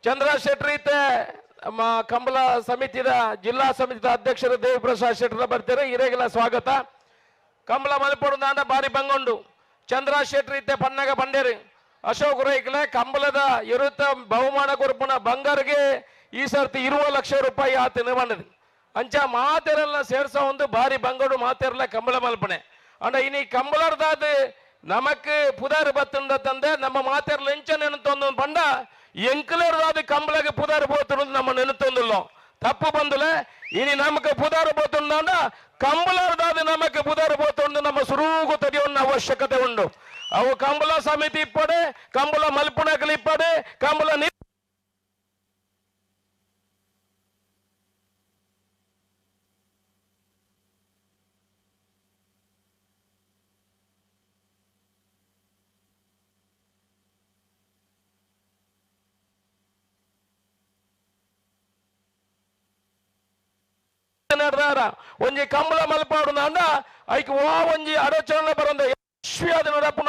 ಚಂದ್ರ ಶೆಟ್ಟಿ ಇತ್ತೆ ನಮ್ಮ ಕಂಬಳ ಸಮಿತಿದ ಜಿಲ್ಲಾ ಸಮಿತಿದ ಅಧ್ಯಕ್ಷರು ದೇವಿಪ್ರಸಾದ್ ಶೆಟ್ಟರ್ ಬರ್ತಾರೆ, ಹಿರೇಗೆಲ್ಲ ಸ್ವಾಗತ. ಕಂಬಳ ಮಲ್ಪೊಡು ಬಾರಿ ಭಂಗ ಉಂಡು. ಚಂದ್ರ ಶೆಟ್ಟಿ ಇತ್ತೆ ಪನ್ನಾಗ ಬಂಡೇರು. ಅಶೋಕ್ ರೈಕ್ಲೆ ಕಂಬಳದ ಇರುತ್ತ ಬಹುಮಾನ ಕೊರ್ಪುನ ಬಂಗಾರಿಗೆ ಈ ಸರ್ತಿ 20 ಲಕ್ಷ ರೂಪಾಯಿ ಆತನ ಬಂದது. ಅಂಚ ಮಾತೆರೆಲ್ಲ ಸೇರ್ಸ ಒಂದು ಬಾರಿ ಬಂಗಡು ಮಾತೆರಲ್ಲ ಕಂಬಳ ಮಲ್ಪನೆ. ಅಂಡ ಇನಿ ಕಂಬಳರ್ದಾದ ನಮಕ್ ಪುದಾರು ಬತ್ತಂದ ತಂದೆ ನಮ್ಮ ಮಾತೆರ್ಲ ಎಂಚ ನೆನತೊಂದು ಬಂಡ ಎಂಕಲರ್ದಾದ ಕಂಬಳಗೆ ಪುದಾರು ಪೋತುಂಡು ನಮ್ಮ ನೆನತೊಂದಿಲ್ಲ ತಪ್ಪು ಬಂದಲೆ. ಇನಿ ನಮಕ್ ಪುದಾರು ಪೋತುಂಡ ಕಂಬಳರ್ದಾದ ನಮಕ್ ಪುದಾರು ಪೋತುಂಡು ನಮ್ಮ ಸುರುಗು ತಡಿಯೋನ್ನ ಅವಶ್ಯಕತೆ ಉಂಡು. ಅವು ಕಂಬಳ ಸಮಿತಿ ಇಪ್ಪಡೆ, ಕಂಬಳ ಮಲ್ಪುನಕಲಿ ಇಪ್ಪಡೆ, ಕಂಬಳ ಒಂಜಿ ಕಂಬಳ ಮಲ್ಪಾಡು ಅಂಡ ಐಕ್ ವಾ ಒಂಜಿ ಅಡಚಣೆ ಬರಂದ ಯಶಸ್ವಿಯಾದ ನಡಪುನ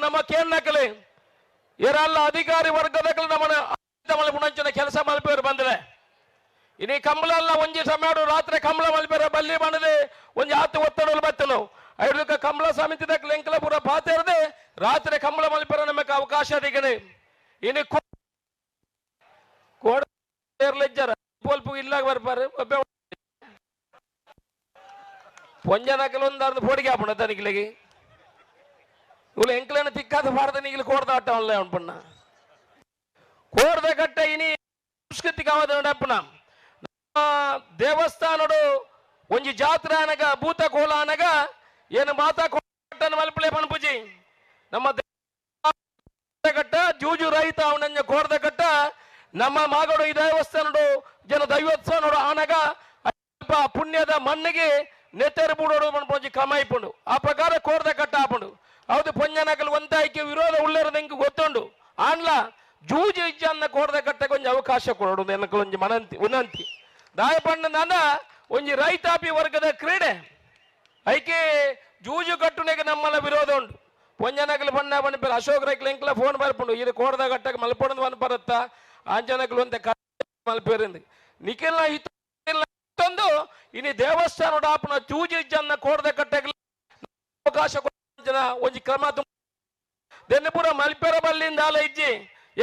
ನಮ್ಮ ಕೇನ್ನಕಲಿ ಇವರೆಲ್ಲ ಅಧಿಕಾರಿ ವರ್ಗದಕಲಿ ನಮ್ಮನ್ನ ಮುಂಚಿನ ಕೆಲಸ ಮಲ್ಪೇರು ಬಂದ್ರೆ ಇನಿ ಕಂಬಳ ಅಲ್ಲ ಒಂಜಿ ಸಮಯ ರಾತ್ರಿ ಕಂಬಳ ಮಲ್ಪೇರ ಬಲ್ಲಿ ಬಂದದೆ ಒಂಜಿ ಆತು ಒತ್ತಡಲು ಬತ್ತಲು ಐದಕ್ಕೆ ಕಂಬಳ ಸಮಿತಿದ ಎಂಕಲ ಪೂರ ಪಾತೇರದೆ ರಾತ್ರಿ ಕಂಬಳ ಮಲ್ಪೇರ ನಮಗೆ ಅವಕಾಶ ದಿಗನೆ ಇನಿ ಕೋಡ ಇಜ್ಜಾರ ಪೋಲ್ಪು ಇಲ್ಲಾಗ ಬರ್ಪಾರು ಒಬ್ಬ ಪೊಂಜನಕಲು ಒಂದಾರ್ದು ಪೋಡಿಗೆ ಹಾಪುಣ ತನಿಖಿಲಿಗೆ ಇವ್ಳು ಎಂಕ್ಲೇನ ತಿಕ್ಕಾದ ಭಾರತ ನೀಗಿಲು ಕೋಡ್ದ ಆಟ ಅಲ್ಲ ಅನ್ಪಣ್ಣ ಕೋಡ್ದ ಕಟ್ಟ ಇನಿ ಸಂಸ್ಕೃತಿಕ ನಡಪುನ ದೇವಸ್ಥಾನಡು ಒಂಜಿ ಜಾತ್ರೆ ಅನಗ ಭೂತ ಕೋಲ ಅನಗ ಏನು ಮಾತಾ ಕೋಟನ ಮಲ್ಪಲೆ ಪನ್ಪುಜಿ ನಮ್ಮ ಕಟ್ಟ ಜೂಜು ರಹಿತ ಅವನಂಜ ಕೋರ್ದ ಕಟ್ಟ ನಮ್ಮ ಮಾಗಡು ಈ ದೇವಸ್ಥಾನಡು ಜನ ದೈವೋತ್ಸವ ಆನಗ ಅಲ್ಪ ಪುಣ್ಯದ ಮಣ್ಣಿಗೆ ನೆತ್ತೆರು ಬೂಡೋಡು ಮನ್ಪೊಂಜಿ ಕ್ರಮ ಇಪ್ಪುಂಡು. ಆ ಪ್ರಕಾರ ಕೋರ್ದ ಕಟ್ಟ ಆಪುಂಡು. ಹೌದು ಪೊಂಜನಕಲ್ ಒಂತಾಯ್ಕೆ ವಿರೋಧ ಉಳ್ಳೇರದ ಎಂಕ್ ಗೊತ್ತುಂಡು. ಆನ್ಲ ಜೂಜು ಇಜ್ಜನ್ನ ಕೋರ್ದ ಕಟ್ಟಕ್ಕೆ ಒಂಜಿ ಅವಕಾಶ ಕೊಡೋಡು ಎನಕ್ ಒಂಜಿ ಮನಂತಿ ವಿನಂತಿ. ದಾಯಪಣ್ಣ ಒಂಜಿ ರೈತಾಪಿ ವರ್ಗದ ಕ್ರೀಡೆ ಐಕೆ ಜೂಜು ಕಟ್ಟುನೆಗೆ ನಮ್ಮಲ್ಲ ವಿರೋಧ ಉಂಟು. ಪೊಂಜನಕಲ್ ಬಣ್ಣ ಬಣ್ಣ ಅಶೋಕ್ ರೈಕ್ಲ ಎಂಕ್ಲ ಫೋನ್ ಬರ್ಪುಂಡು ಇದು ಕೋರ್ದ ಕಟ್ಟಕ್ಕೆ ಮಲ್ಪೊಡಂದು ಬನ್ ಬರುತ್ತ ಆಂಜನಕಲ್ ಒಂತೆ ಮಲ್ಪೇರಿಂದು ನಿಖಿಲ್ನ ಹಿತ್ತೊಂದು ಇನಿ ದೇವಸ್ಥಾನ ಆಪುನ ಜೂಜು ಇಜ್ಜನ್ನ ಕೋರ್ದ ಕಟ್ಟಕ್ಕೆ ಅವಕಾಶ ಜನ ಒಂಜಿ ಕ್ರಮ ದೆನ್ನುಪುರ ಮಲ್ಪೆರ ಬಲ್ಲಿಂದ ಆಲ ಇಜ್ಜಿ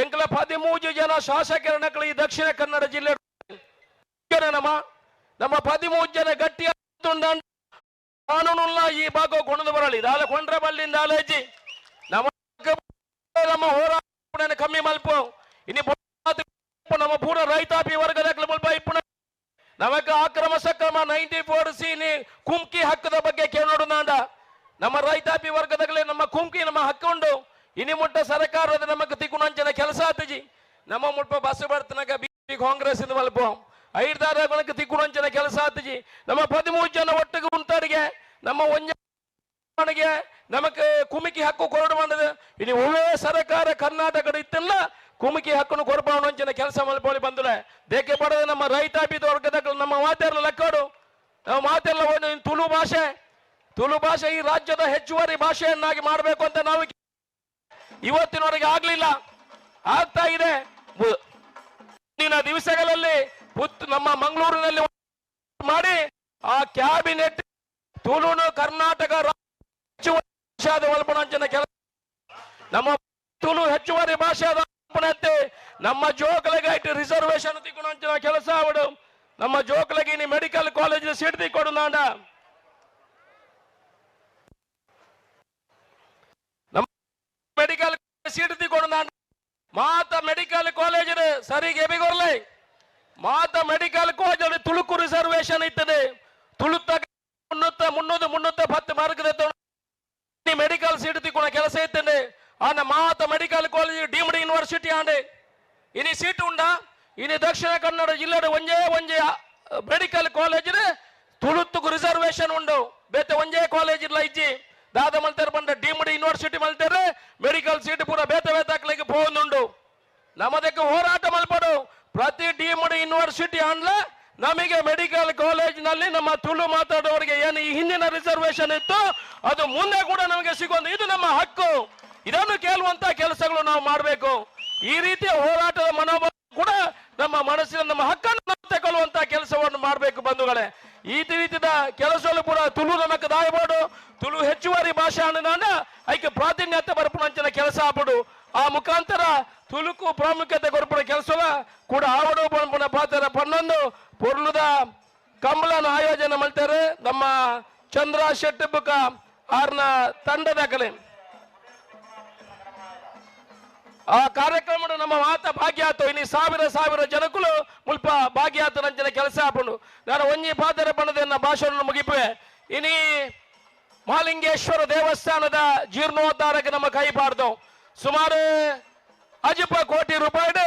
ಎಂಕ್ಲ 13 ಜನ ಶಾಸಕರನಕಲು ಈ ದಕ್ಷಿಣ ಕನ್ನಡ ಜಿಲ್ಲೆ ನಮ್ಮ ನಮ್ಮ 13 ಜನ ಗಟ್ಟಿಯ ಕಾನೂನುಲ್ಲ ಈ ಭಾಗ ಕೊಂಡು ಬರಲಿ ದಾಲ ಕೊಂಡ್ರ ಬಲ್ಲಿಂದ ಆಲೇಜಿ ನಮ್ಮ ನಮ್ಮ ಹೋರಾಟ ಕಮ್ಮಿ ಮಲ್ಪು ಇನಿ ನಮ್ಮ ಪೂರ ರೈತಾಪಿ ವರ್ಗದ ಮುಲ್ಪ ಇಪ್ಪುನ ನಮಗ ಅಕ್ರಮ ಸಕ್ರಮ 94 ಸಿ ಕುಮ್ಕಿ ಹಕ್ಕದ ಬಗ್ಗೆ ಕೇಳೋಡು ನಾಂಡ ನಮ್ಮ ರೈತಾಪಿ ವರ್ಗದಾಗಲೇ ನಮ್ಮ ಕುಮ್ಕಿ ನಮ್ಮ ಹಕ್ಕುಂಡು. ಇನಿ ಮುಟ್ಟ ಸರ್ಕಾರದ ನಮಗ್ ತಿಕ್ಕುನಂಚಿನ ಕೆಲಸ ಆತಜಿ ನಮ್ಮ ಮುಟ್ಪ ಬಸ್ ಬರ್ತನಕ ಬಿ ಕಾಂಗ್ರೆಸ್ ಇಂದ ಮಲ್ಪ ಐದಾರ ಮನಕ್ಕೆ ತಿಕ್ಕುನಂಚಿನ ಕೆಲಸ ಆತಜಿ ನಮ್ಮ 13 ಜನ ಒಟ್ಟಿಗೆ ಉಂಟಾರಿಗೆ ನಮ್ಮ ಒಂಜನಿಗೆ ನಮಕ್ ಕುಮಿಕಿ ಹಕ್ಕು ಕೊರಡು ಮಾಡದ ಇನಿ ಒಳ್ಳೆ ಸರ್ಕಾರ ಕರ್ನಾಟಕದ ಇತ್ತಲ್ಲ ಕುಮಿಕಿ ಹಕ್ಕನ್ನು ಕೊರಪಾವಣಂಚಿನ ಕೆಲಸ ಮಲ್ಪೋಳಿ ಬಂದ್ರೆ ದೇಕೆ ಪಡೆದ ನಮ್ಮ ರೈತಾಪಿ ವರ್ಗದ ನಮ್ಮ ಮಾತೆಲ್ಲ ಲೆಕ್ಕಾಡು ನಮ್ಮ ಮಾತೆಲ್ಲ ತುಳು ಭಾಷೆ ತುಳು ಭಾಷೆ ಈ ರಾಜ್ಯದ ಹೆಚ್ಚುವರಿ ಭಾಷೆಯನ್ನಾಗಿ ಮಾಡಬೇಕು ಅಂತ ನಾವು ಇವತ್ತಿನವರೆಗೆ ಆಗ್ಲಿಲ್ಲ, ಆಗ್ತಾ ಇದೆ. ಮುಂದಿನ ದಿವಸಗಳಲ್ಲಿ ನಮ್ಮ ಮಂಗಳೂರಿನಲ್ಲಿ ಮಾಡಿ ಆ ಕ್ಯಾಬಿನೆಟ್ ತುಳುನು ಕರ್ನಾಟಕ ಹೆಚ್ಚುವರಿ ಕೆಲಸ ನಮ್ಮ ತುಳು ಹೆಚ್ಚುವರಿ ಭಾಷೆ ನಮ್ಮ ಜೋಕಲಿಗೆ ರಿಸರ್ವೇಶನ್ ತಿಕ್ಕೊಂಚಿನ ಕೆಲಸ ಅವಡು ನಮ್ಮ ಜೋಕಲಿಗೆ ಮೆಡಿಕಲ್ ಕಾಲೇಜ್ ಸೀಟ್ ತಿಕ್ಕೊಡು ನಾಂಡ ನಮ್ಮ ಮೆಡಿಕಲ್ ಸೀಟ್ ತಿಕ್ಕೊಡು ನಾಂಡ ಮಾತ ಮೆಡಿಕಲ್ ಕಾಲೇಜ್ ಸರಿಗೆ ಎಬಿಗೊರ್ಲೆ ಮಾತ ಮೆಡಿಕಲ್ ಕಾಲೇಜ್ ತುಳುಕು ರಿಸರ್ವೇಶನ್ ಇತ್ತದೆ ತುಳುತ್ತ 300 310 ಮಾರ್ಕ್ ಮೆಡಿಕಲ್ ಸೀಟ್ ತಿಕ್ಕೊಣ ಕೆಲಸ ಇತ್ತದೆ. ಆನ ಮಾತ ಮೆಡಿಕಲ್ ಕಾಲೇಜ್ ಡೀಮ್ಡ್ ಯೂನಿವರ್ಸಿಟಿ ಆಂಡೆ ಇನಿ ಸೀಟ್ ಉಂಡಾ ಇನಿ ದಕ್ಷಿಣ ಕನ್ನಡ ಜಿಲ್ಲೆ ಒಂಜೇ ಒಂಜೇ ಮೆಡಿಕಲ್ ಕಾಲೇಜ್ ತುಳುತ್ತುಕು ರಿಸರ್ವೇಶನ್ ಉಂಡು ಬೇತೆ ಒಂಜೇ ಕಾಲೇಜ್ ಇಲ್ಲ ಇಜ್ಜಿ ದಾದ ಮಲ್ತೇರು ಬಂದ ಡೀಮ್ಡ್ ಯೂನಿವರ್ಸಿಟಿ ಮಲ್ತೇರೆ ಮೆಡಿಕಲ್ ಸೀಟ್ ಪೂರ ಬೇತೆ ಬೇತಾಕ್ಲಿಕ್ಕೆ ಪೋಂದುಂಡು. ನಮ್ಮದಕ್ಕೆ ಹೋರಾಟ ಮಲ್ಪಡು ಪ್ರತಿ ಡೀಮ್ಡ್ ಯೂನಿವರ್ಸಿಟಿ ಆನ್ಲ ನಮಗೆ ಮೆಡಿಕಲ್ ಕಾಲೇಜ್ ನಲ್ಲಿ ನಮ್ಮ ತುಳು ಮಾತಾಡೋರಿಗೆ ಏನು ಈ ಹಿಂದಿನ ರಿಸರ್ವೇಶನ್ ಇತ್ತು ಅದು ಮುಂದೆ ಕೂಡ ನಮಗೆ ಸಿಗೋದು, ಇದು ನಮ್ಮ ಹಕ್ಕು. ಇದನ್ನು ಕೇಳುವಂತ ಕೆಲಸಗಳು ನಾವು ಮಾಡಬೇಕು. ಈ ರೀತಿಯ ಹೋರಾಟದ ಮನೋಭಾವ ಕೂಡ ನಮ್ಮ ಮನಸ್ಸಿನ ನಮ್ಮ ಹಕ್ಕನ್ನು ತಗೊಳ್ಳುವಂತ ಕೆಲಸವನ್ನು ಮಾಡಬೇಕು ಬಂಧುಗಳೇ. ಈ ರೀತಿಯ ಕೆಲಸಗಳು ಕೂಡ ತುಳು ನಮಕ್ ದಾಯಬೋಡು ತುಳು ಹೆಚ್ಚುವರಿ ಭಾಷೆ ಅನ್ನ ಐಕೆ ಪ್ರಾತಿನಿಧ್ಯ ಬರ್ಪುನಂಚಿನ ಕೆಲಸ ಆಪಡು ಆ ಮುಖಾಂತರ ತುಳುಕು ಪ್ರಾಮುಖ್ಯತೆ ಕೊರ್ಪುನ ಕೆಲಸ ಕೂಡ ಆವಡು ಪನ್ಪುನ ಪಾತ್ರ ಪನ್ನೊಂದು ಪೊರ್ಲುದ ಕಂಬಳನ ಆಯೋಜನೆ ಮಾಡ್ತಾರೆ ನಮ್ಮ ಚಂದ್ರ ಶೆಟ್ಟಿ ಬುಕ್ಕ ಆರ್ನ ತಂಡದ ಕಲೆ. ಆ ಕಾರ್ಯಕ್ರಮ ನಮ್ಮ ಮಾತ ಭಾಗ್ಯಾತು ಇನಿ ಸಾವಿರ ಸಾವಿರ ಜನಕ್ಕೂ ಮುಲ್ಪ ಭಾಗ್ಯಾತು ನಂಚಿನ ಕೆಲಸ ಆಪುಂಡು. ನಾನು ಒಂಜಿ ಪಾತ್ರ ಬಣ್ಣದ ಭಾಷಣ ಮುಗಿಪುವೆ. ಇನಿ ಮಹಾಲಿಂಗೇಶ್ವರ ದೇವಸ್ಥಾನದ ಜೀರ್ಣೋದ್ಧಾರಕ್ಕೆ ನಮ್ಮ ಕೈ ಪಾಡ್ದು ಸುಮಾರು ಅಜಿಪ ಕೋಟಿ ರೂಪಾಯಿ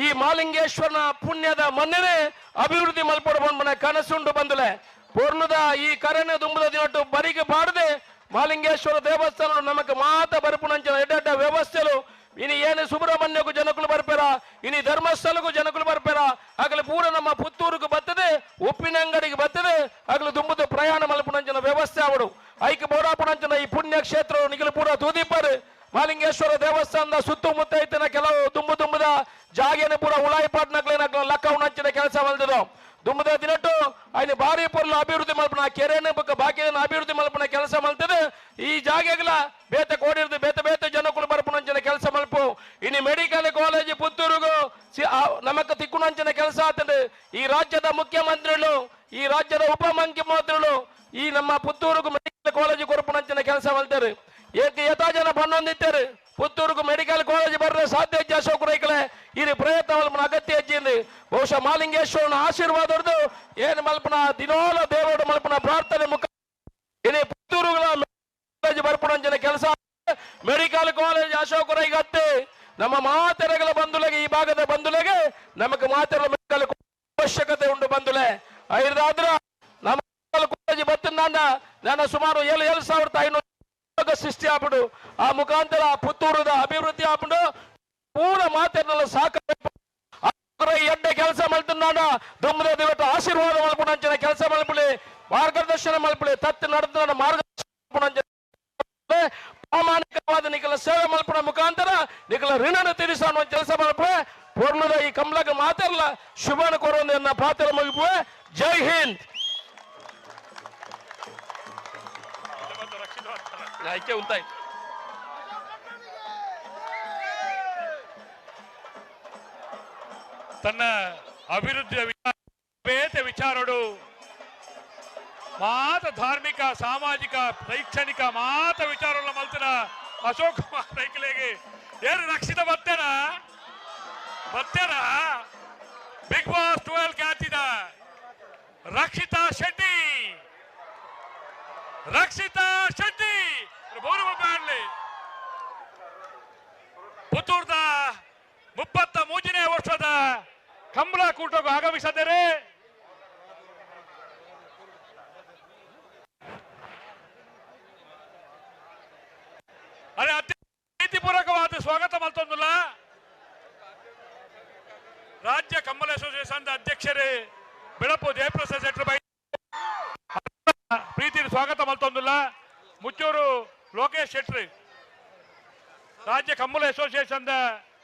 ಈ ಮಹಾಲಿಂಗೇಶ್ವರನ ಪುಣ್ಯದ ಮಣ್ಣನೆ ಅಭಿವೃದ್ಧಿ ಮಲ್ಪಡು ಬಂದ ಕನಸುಂಡು ಬಂದಲೆ ಪೂರ್ಣದ ಈ ಕರೆನೆ ದುಂಬದ ದಿನಟ್ಟು ಬರಿಗೆ ಪಾಡದೆ ಮಹಾಲಿಂಗೇಶ್ವರ ದೇವಸ್ಥಾನ ನಮಕ್ ಮಾತ ಬರುಪುನಂಚಿನ ಎಡ್ಡೆಡ್ಡ ವ್ಯವಸ್ಥೆಲು ಇನಿ ಏನು ಸುಬ್ರಹ್ಮಣ್ಯಕ್ಕೂ ಜನಕುಲು ಬರ್ಪೇರ ಇನಿ ಧರ್ಮಸ್ಥಳಕ್ಕೂ ಜನಕುಲು ಬರ್ಪೇರ ಆಗಲಿ ಪೂರ ನಮ್ಮ ಪುತ್ತೂರುకు ಬರ್ತದೆ ಉಪ್ಪಿನಂಗಡಿಗೆ ಬರ್ತದೆ ಆಗಲಿ ದುಂಬುದು ಪ್ರಯಾಣ ಮಲ್ಪುನಂಚಿನ ವ್ಯವಸ್ಥೆ ಅವಡು ಐಕೆ ಬೋಡಾಪುನಂಚಿನ ಈ ಪುಣ್ಯ ಕ್ಷೇತ್ರ ನಿಗಲು ಪೂರ ತೂದಿಪ್ಪರು ಮಹಾಲಿಂಗೇಶ್ವರ ದೇವಸ್ಥಾನದ ಸುತ್ತಮುತ್ತ ಇತ್ತಿನ ಕೆಲವು ದುಂಬು ದುಂಬುದ ಜಾಗೇನ ಪೂರ ಉಳಾಯಿಪಾಟ್ನಕ್ಲೇನ ಲಕ್ಕವನಂಚಿನ ಕೆಲಸ ಮಲ್ತದ ದುಂಬುದ ದಿನಟ್ಟು ఆయన ಭಾರಿ ಪೊರ್ಲು ಅಭಿವೃದ್ಧಿ ಮಲ್ಪನ ಕೆರೆನ ಬೊಕ್ಕ ಬಾಕಿನ ಅಭಿವೃದ್ಧಿ ಮಲ್ಪನ ಕೆಲಸ ಮಲ್ತದೆ ಈ ಜಾಗೆಗಳ ಬೇತೆ ಕೋಡಿರ್ದು ಬೇತೆ ಬೇತೆ ಜನಕುಲು ಬರ್ಪುನಂಚಿನ ಕೆಲಸ ಮಲ್ಪು ಇನಿ ಮೆಡಿಕಲ್ ಕಾಲೇಜ್ ಪುತ್ತೂರುಗು ನಮಕ್ ತಿಕ್ಕುನಂಚಿನ ಕೆಲಸ ಆತದೆ. ಈ ರಾಜ್ಯದ ಮುಖ್ಯಮಂತ್ರಿಗಳು ಈ ರಾಜ್ಯದ ಉಪ ಮುಖ್ಯಮಂತ್ರಿಗಳು ಈ ನಮ್ಮ ಪುತ್ತೂರುಗು ಮೆಡಿಕಲ್ ಕಾಲೇಜ್ ಕೊರಪುನಂಚಿನ ಕೆಲಸ ಮಲ್ತಾರೆ. ಏಕೆ ಯಥಾ ಜನ ಬನ್ನೊಂದಿತ್ತಾರೆ ಪುತ್ತೂರುಗು ಮೆಡಿಕಲ್ ಕಾಲೇಜ್ ಬರ್ರೆ ಸಾಧ್ಯ ಹೆಜ್ಜೆ ಅಶೋಕ್ ರೈಕಲೆ ಈ ಪ್ರಯತ್ನ ಮಲ್ಪನ ಅಗತ್ಯ ಹೆಜ್ಜೆಯಿಂದ ಬಹುಶಃ ಮಹಾಲಿಂಗೇಶ್ವರನ ಆಶೀರ್ವಾದದ್ದು ಏನು ಮಲ್ಪನ ದಿನೋಲ ದೇವರು ಮಲ್ಪನ ಪ್ರಾರ್ಥನೆ ಮುಖ ಇನಿ ಪುತ್ತೂರುಗಳ ಕಾಲೇಜ್ ಬರ್ಪುನಂಚಿನ ಕೆಲಸ ಮೆಡಿಕಲ್ ಕಾಲೇಜ್ ಅಶೋಕ್ ರೈಗತ್ತೆ ನಮ್ಮ ಮಾತೆರೆಗಳ ಬಂಧುಲೆಗೆ ಈ ಭಾಗದ ಬಂಧುಲೆಗೆ ನಮಗೆ ಮಾತೆರ ಅವಶ್ಯಕತೆ ಉಂಟು ಬಂಧುಲೆ. ಐದಾದ್ರ ನಮ್ಮ ಬತ್ತಿನ ನಾನು ಸುಮಾರು 7,500 ಸೃಷ್ಟಿ ಆಗ್ಬಿಡು ಆ ಮುಖಾಂತರ ಪುತ್ತೂರದ ಅಭಿವೃದ್ಧಿ ಆಗ್ಬಿಡು ಪೂರ ಮಾತೆಲ್ಲ ಸಾಕ ಎಡ್ಡೆ ಕೆಲಸ ಮಾಡ್ತಾನ ದುಮ್ಮದ ದಿವಟ ಆಶೀರ್ವಾದ ಮಲ್ಪುನಂಚಿನ ಕೆಲಸ ಮಲ್ಪುಲಿ ಮಾರ್ಗದರ್ಶನ ಮಲ್ಪುಲಿ ತತ್ತು ನಡೆದ ಮಾರ್ಗದರ್ಶನ ಪ್ರಾಮಾಣಿಕವಾದ ನಿಖಲ ಸೇವೆ ಮಲ್ಪುನ ಮುಖಾಂತರ ನಿಖಲ ಋಣನ ತೀರಿಸ ಕೆಲಸ ಮಲ್ಪುವೆ ಪೂರ್ಣದ ಈ ಕಮಲಕ ಮಾತೆಲ್ಲ ಶುಭನ ಕೋರೋದನ್ನ ಪಾತ್ರ ಮುಗಿಪುವೆ. ಜೈ ಹಿಂದ್. ತನ್ನ ಅಭಿವೃದ್ಧಿಯ ಬೇತೆ ವಿಚಾರಡು ಮಾತ ಧಾರ್ಮಿಕ ಸಾಮಾಜಿಕ ಶೈಕ್ಷಣಿಕ ಮಾತ ವಿಚಾರಗಳ ಮಲ್ತಿನ ಅಶೋಕ್ ಕುಮಾರ್ ರೈಕಲೆಗೆ ಏನು ರಕ್ಷಿತ ಬರ್ತೇನಾ ಬರ್ತೇನಾ ಬಿಗ್ ಬಾಸ್ 12 ಖ್ಯಾತಿದ ರಕ್ಷಿತಾ ಶೆಟ್ಟಿ, ರಕ್ಷಿತಾ ಶೆಟ್ಟಿ ಬೋರು ಪುತ್ತೂರ್ದ 33ನೇ ವರ್ಷದ ಕಂಬಳ ಕೂಟಕ್ಕೂ ಆಗಮಿಸಿದ್ದಾರೆ. ಅರೆ ಅತಿ ಪೂರಕವಾದ ಸ್ವಾಗತ ಮಲ್ತೊಂದುಲ್ಲ ರಾಜ್ಯ ಕಂಬಳ ಅಸೋಸಿಯೇಷನ್ ಅಧ್ಯಕ್ಷರೇ ಬೆಳಪು ಜಯಪ್ರಸಾದ್ ಶೆಟ್ಟರ್ ಬೈ ಪ್ರೀತಿ ಸ್ವಾಗತ ಮಲ್ತೊಂದುಲ್ಲ. ಮುಚ್ಚೂರು ಲೋಕೇಶ್ ಶೆಟ್ಟಿ ರಾಜ್ಯ ಕಂಬಳ ಅಸೋಸಿಯೇಷನ್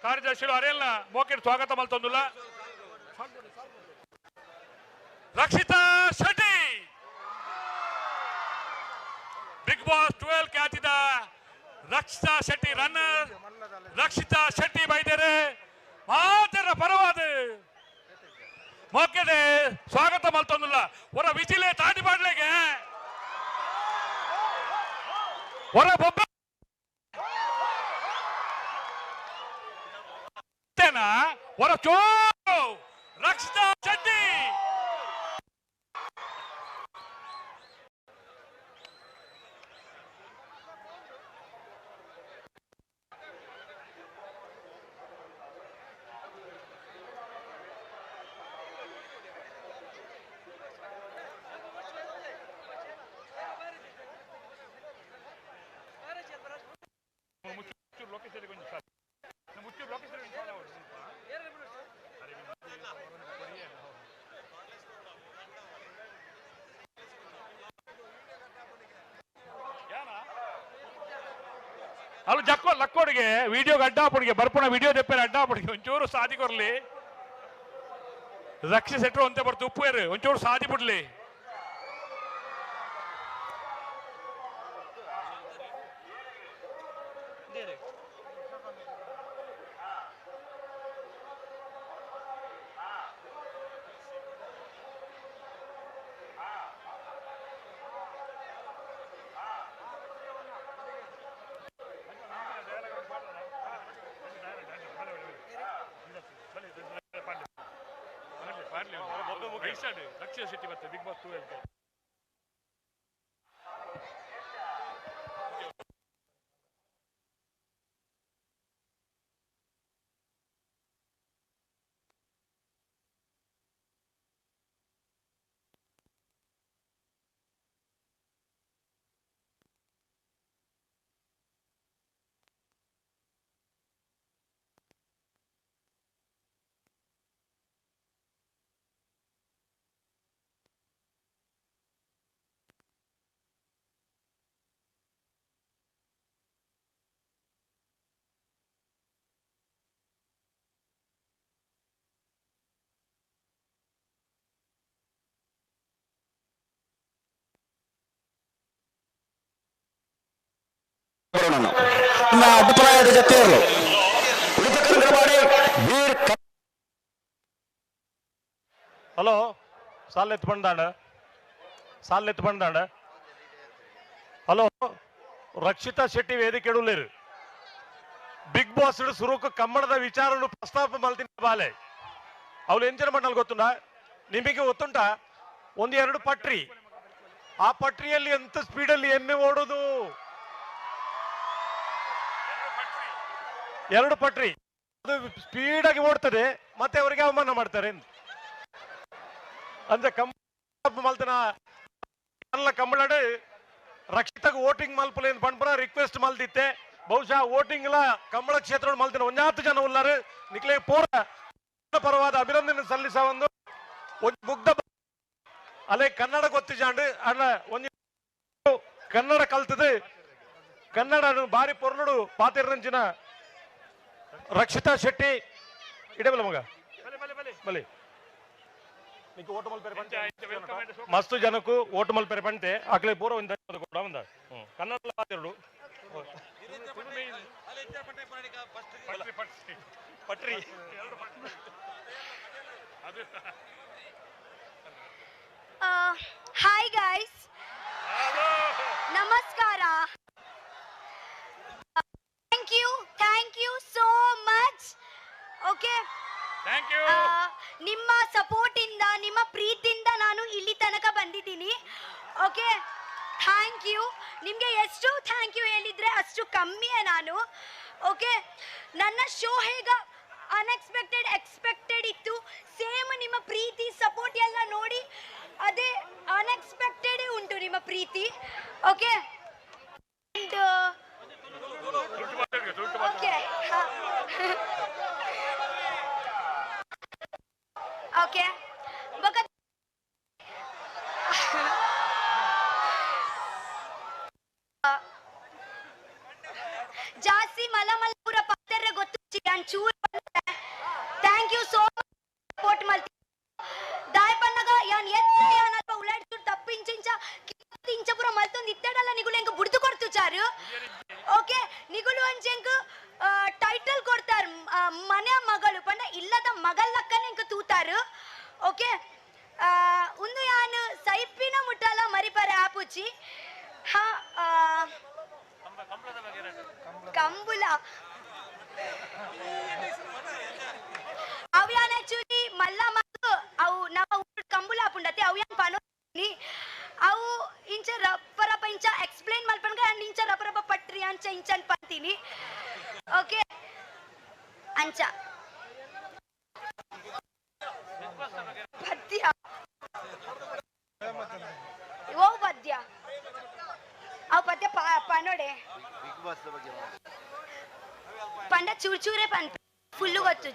ಕಾರ್ಯದರ್ಶಿಗಳು ಅರೆಲ್ಲ ಮೋಕೆಟ್ ಸ್ವಾಗತ ಮಲ್ತೊಂದುಲ್ಲ. ರಕ್ಷಿತಾ ಶೆಟ್ಟಿ ಬಿಗ್ ಬಾಸ್ 12 ಖ್ಯಾತಿದ ರಕ್ಷಿತಾ ಶೆಟ್ಟಿ ರನ್ನರ್ ರಕ್ಷಿತಾ ಶೆಟ್ಟಿ ಬೈದರೆ ಮಾತರ ಪರವಾದ ಮೋಕೆಡೆ ಸ್ವಾಗತ ಮಲ್ತೊಂದುಲ್ಲ. ಹೊರ ವಿಜಿಲೆ ತಾಟಿ ಮಾಡ್ಲಿಗೆ ಹೊರ ಬೊಬ್ಬ ಹೊರ ಚೋ ರಕ್ಷಿತಾ ಶೆಟ್ಟಿ. ಅಲ್ಲ ಜಕ್ಕೋ ಲಕ್ಕೋಡಿಗೆ ವಿಡಿಯೋಗೆ ಅಡ್ಡಾಪುಡಿಗೆ ಬರ್ಪುಣ ವಿಡಿಯೋ ದೆಪ್ಪೇರು ಅಡ್ಡಾಪುಡಿಗೆ ಒಂಚೂರು ಸಾದಿ ಕೊರ್ಲಿ ರಕ್ಷೆ ಸೆಟ್ರು ಅಂತೆ ಬರ್ತು ಉಪ್ಪು ಒಂಚೂರು ಸಾದಿ ಬಿಡ್ಲಿ. ರಕ್ಷಿತಾ ಶೆಟ್ಟಿ ಮತ್ತೆ ಬಿಗ್ ಬಾಸ್ 12. ಅಭಿಪ್ರಾಯದ ಜೊತೆ ಇರಲು ಹಲೋ ಸಾಲ್ ಎತ್ತು ಬಂದಾಣ, ಸಾಲ್ ಎತ್ತು ಬಂದಾಣ. ಹಲೋ ರಕ್ಷಿತಾ ಶೆಟ್ಟಿ ವೇದಿಕೆ ಉಳ್ಳೇರು ಬಿಗ್ ಬಾಸ್ ಸುರುಕು ಕಮ್ಮಣದ ವಿಚಾರನು ಪ್ರಸ್ತಾಪ ಮಲ್ತಿನ ಬಾಲೆ ಅವಳು ಎಂಚಿನ ಮಣ್ಣಲ್ಲಿ ಗೊತ್ತುಂಟ ನಿಮಗೆ ಗೊತ್ತುಂಟ? ಒಂದು ಎರಡು ಪಟ್ರಿ, ಆ ಪಟ್ರಿಯಲ್ಲಿ ಎಂತ ಸ್ಪೀಡಲ್ಲಿ ಎಮ್ಮೆ ಓಡೋದು. ಎರಡು ಪಟ್ರಿ ಅದು ಸ್ಪೀಡಾಗಿ ಓಡ್ತದೆ, ಮತ್ತೆ ಅವರಿಗೆ ಅವಮಾನ ಮಾಡ್ತಾರೆ ಅಂದ್ರೆ ಕಂಬ ಮಲ್ತನ ಅಲ್ಲ ಕಂಬಳಡು ರಕ್ಷಿತಗ್ ವೋಟಿಂಗ್ ಮಲ್ಪಲೆ ಪಂಪರ ರಿಕ್ವೆಸ್ಟ್ ಮಲ್ದಿತ್ತೆ. ಬಹುಶಃ ವೋಟಿಂಗ್ ಲ ಕಂಬಳ ಕ್ಷೇತ್ರ ಮಲ್ತಿನ ಒಂಜಾತು ಜನ ಉಲ್ಲಾರು ನಿಕ್ಲೆ ಪೂರ ಪರವಾದ ಅಭಿನಂದನೆ ಸಲ್ಲಿಸ ಒಂದು ಮುಗ್ಧ ಅಲ್ಲೇ ಕನ್ನಡ ಗೊತ್ತಿಜಾಂಡು ಅಣ್ಣ ಒಂಜಿ ಕನ್ನಡ ಕಲ್ತದೆ ಕನ್ನಡ ಬಾರಿ ಪೊರ್ಲುಡು ಪಾತಿರಂಚಿನ ರಕ್ಷಿತಾ ಶೆಟ್ಟಿ ಇಡಬಲ್ಲ ಮಗ ಬಲೆ ಮಸ್ತ್ ಜನಕ್ಕೂ ಓಟು ಮಲ್ಪೆರೆ ಪಂಟೆ ಆಕಲೆ ಪೂರ ಒಂದು ಕೂಡ ಒಂದ ಕನ್ನಡ ಪಾತಿರುಡು ಪಟ್ರಿ. Hi guys. ನಮಸ್ಕಾರ. Thank you so much. Okay. Thank you. ನಿಮ್ಮ ಸಪೋರ್ಟ್ ಇಂದ ನಿಮ್ಮ ಪ್ರೀತಿಯಿಂದ ನಾನು ಇಲ್ಲಿ ತನಕ ಬಂದಿದ್ದೀನಿ. Okay, thank you. ನಿಮಗೆ ಎಷ್ಟು thank you ಹೇಳಿದ್ರೆ ಅಷ್ಟು ಕಮ್ಮಿಯೇ ನಾನು. ಓಕೆ, ನನ್ನ ಶೋ ಹೇಗ ಅನ್ಎಕ್ಸ್ಪೆಕ್ಟೆಡ್ ಎಕ್ಸ್ಪೆಕ್ಟೆಡ್ ಇತ್ತು, ಸೇಮ್ ನಿಮ್ಮ ಪ್ರೀತಿ ಸಪೋರ್ಟ್ ಎಲ್ಲ ನೋಡಿ ಅದೇ ಅನ್ಎಕ್ಸ್ಪೆಕ್ಟೆಡ್ ಉಂಟು ನಿಮ್ಮ ಪ್ರೀತಿ. ಓಕೆ ಅಂಡ್ ಓಕೆ ಓಕೆ ಜಾಸ್ತಿ ಮಲ ಮಲ ಪೂರ ಪಾತ್ರ ಗೊತ್ತು ಚೂರು. Thank you so much support ಮಲ್ತಿ ದಾಯ್ ಪನ್ನಗ ಯಾನ್ ಎತ್ತ ಯಾನ್ ಅಲ್ಪ ಉಲಾಡ್ಚೂರು ತಪ್ಪಿಂಚಿಂಚ ಇಂಚ ಪೂರ ಮಲ್ತೊಂದು ಇತ್ತಡಲ್ಲ ನಿಗುಲು ಎಂಕ್ ಬುಡ್ದು ಕೊಡ್ತು ಚಾರು. ಓಕೆ, ನಿಗುಲು ಅಂಚೆಂಕ್ ಟೈಟಲ್ ಕೊಡ್ತಾರ ಮನೆ ಮಗಳು ಪಂಡ ಇಲ್ಲದ ಮಗಲ್ಲಕ್ಕನೆ ಎಂಕ್ ತೂತಾರು. ಓಕೆ, ಉಂದು ಯಾನ್ ಸೈಪಿನ ಮುಟ್ಟಲ ಮರಿಪರೆ ಆಪುಚಿ. ಹಾ, ಕಂಬುಲ ಅವು ಯಾನ್ ಆಕ್ಚುಲಿ ಮಲ್ಲ ಮಗು ಅವು ನಮ್ಮ ಊರು ಕಂಬುಲ ಆಪುಂಡತೆ ಅವು ಯಾನ್ ಪನೋನಿ ಅವು ಇಂಚ ರಪ್ಪ ರಪ್ಪ ಇಂಚ ಎಕ್ಸ್ಪ್ಲೇನ್ ಮಲ್ಪನ್ಗ ಅಂಡ್ ಇಂಚ ರಪ್ಪ ರಪ್ಪ ಪಟ್ರಿ ಅಂಚ ಇಂಚ ಪಂತೀನಿ. ಓಕೆ, ಅಂಚ ಪದ್ಯ ಓ ಪದ್ಯ ಅವು ಪದ್ಯ ಪನೋಡೆ ಪಂಡ ಚೂರ್ ಚೂರೇ ಪನ್ ಫುಲ್ಲು ಗೊತ್ತು.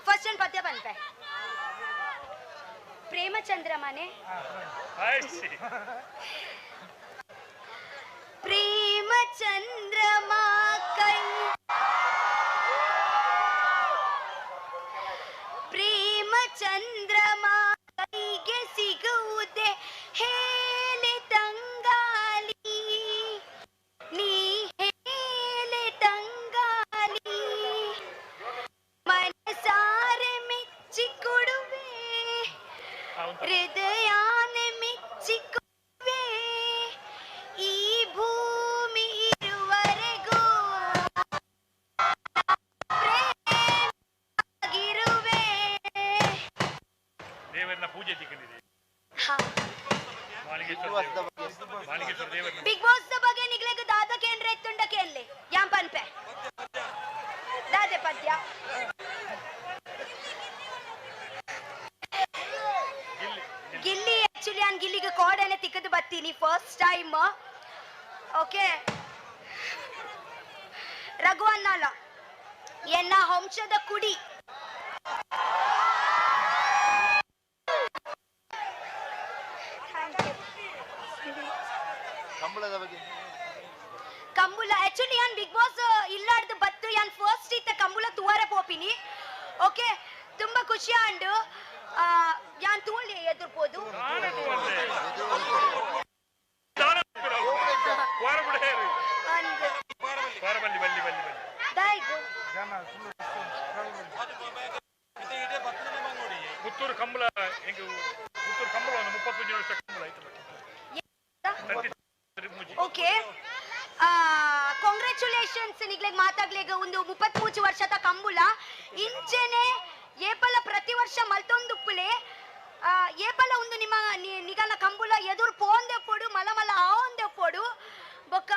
ಫಸ್ಟ್ ಒಂದು ಪದ್ಯ ಪನ್ಪೆ ಪ್ರೇಮಚಂದ್ರ ಮನೆ. ಪ್ರೇಮಚಂದ್ರಮ ಕೈ ಪ್ರೇಮಚಂದ್ರಮ ಕೈಗೆ ಸಿಗುವುದೇ ಹೇಲೆ ತಂಗಾಲಿ, ನೀ ಹೇಲೆ ತಂಗಾಲಿ, ಮನಸಾರೆ ಮೆಚ್ಚಿ ಕೊಡುವೆ ಹೃದಯಾನೆ ಮೆಚ್ಚಿಕೊಡುವೆ, ಈ ಭೂಮಿ ಇರುವರೆಗೂ ಪ್ರೇಮಾಗಿರುವೆ. ದೇವರನ್ನ ಪೂಜೆ ತಿಕ್ಕೊಂಡಿದೆ. ಬಿಗ್ ಬಾಸ್ ಬಗ್ಗೆ ನಿಗ್ಲೆಗ್ ದಾದ ಕೇಂದ್ರ ಎತ್ತುಂಡ ಕೇನ್ಲೆ ಯಾಂ ಪನ್ಪೆ ದಾದೆ ಪದ್ಯ. ಗಿಲ್ಲಿ ಆಕ್ಚುಲಿ ನಾನು ಗಿಲ್ಲಿಗೆ ಕೋಡನೆ ತಿಕ್ಕದು ಬರ್ತೀನಿ ಫಸ್ಟ್ ಟೈಮ್. ಓಕೆ, ರಘು ಅನ್ನಲ್ಲ ಎನ್ನ ವಂಶದ ಕುಡಿ. ಕಂಬುಲ ಆಕ್ಚುಲಿ ಯಾನ್ ಬಿಗ್ ಬಾಸ್ ಇಲ್ಲಾಡ್ದು ಬತ್ತು ಯಾನ್ ಫಸ್ಟ್ ಇತ್ತ ಕಂಬುಲ ತುವಾರ ಪೋಪಿನಿ. ಓಕೆ, ತುಂಬಾ ಖುಷಿ ಆಂಡು ಯಾನ್ ತೂಳಿ ಎದುರ್ಬೋದು. ಪುತ್ತೂರು ಕಂಬಳ ಪುತ್ತೂರು ಕಂಬಳ ಒಂದು 35 ವರ್ಷ ಕಂಬಳ ಆಯ್ತು. ಓಕೆ, ಕಾಂಗ್ರ್ಯಾಚುಲೇಷನ್ಸ್ ನಿಗ್ಲೆಗ್ ಮಾತಾಗ್ಲೆಗ್ ಒಂದು 33 ವರ್ಷದ ಕಂಬುಲ ಇಂಚೆನೆ ಏಪಲ ಪ್ರತಿ ವರ್ಷ ಮಲ್ತೊಂದುಪ್ಪುಲೆ ಏಪಲ ಒಂದು ನಿಮ್ಮ ನಿಗಲ ಕಂಬುಲ ಎದುರು ಪೋಂದೆ ಪೋಡು ಮಲ ಮಲ ಆವಂದೆ ಪೋಡು ಬೊಕ್ಕ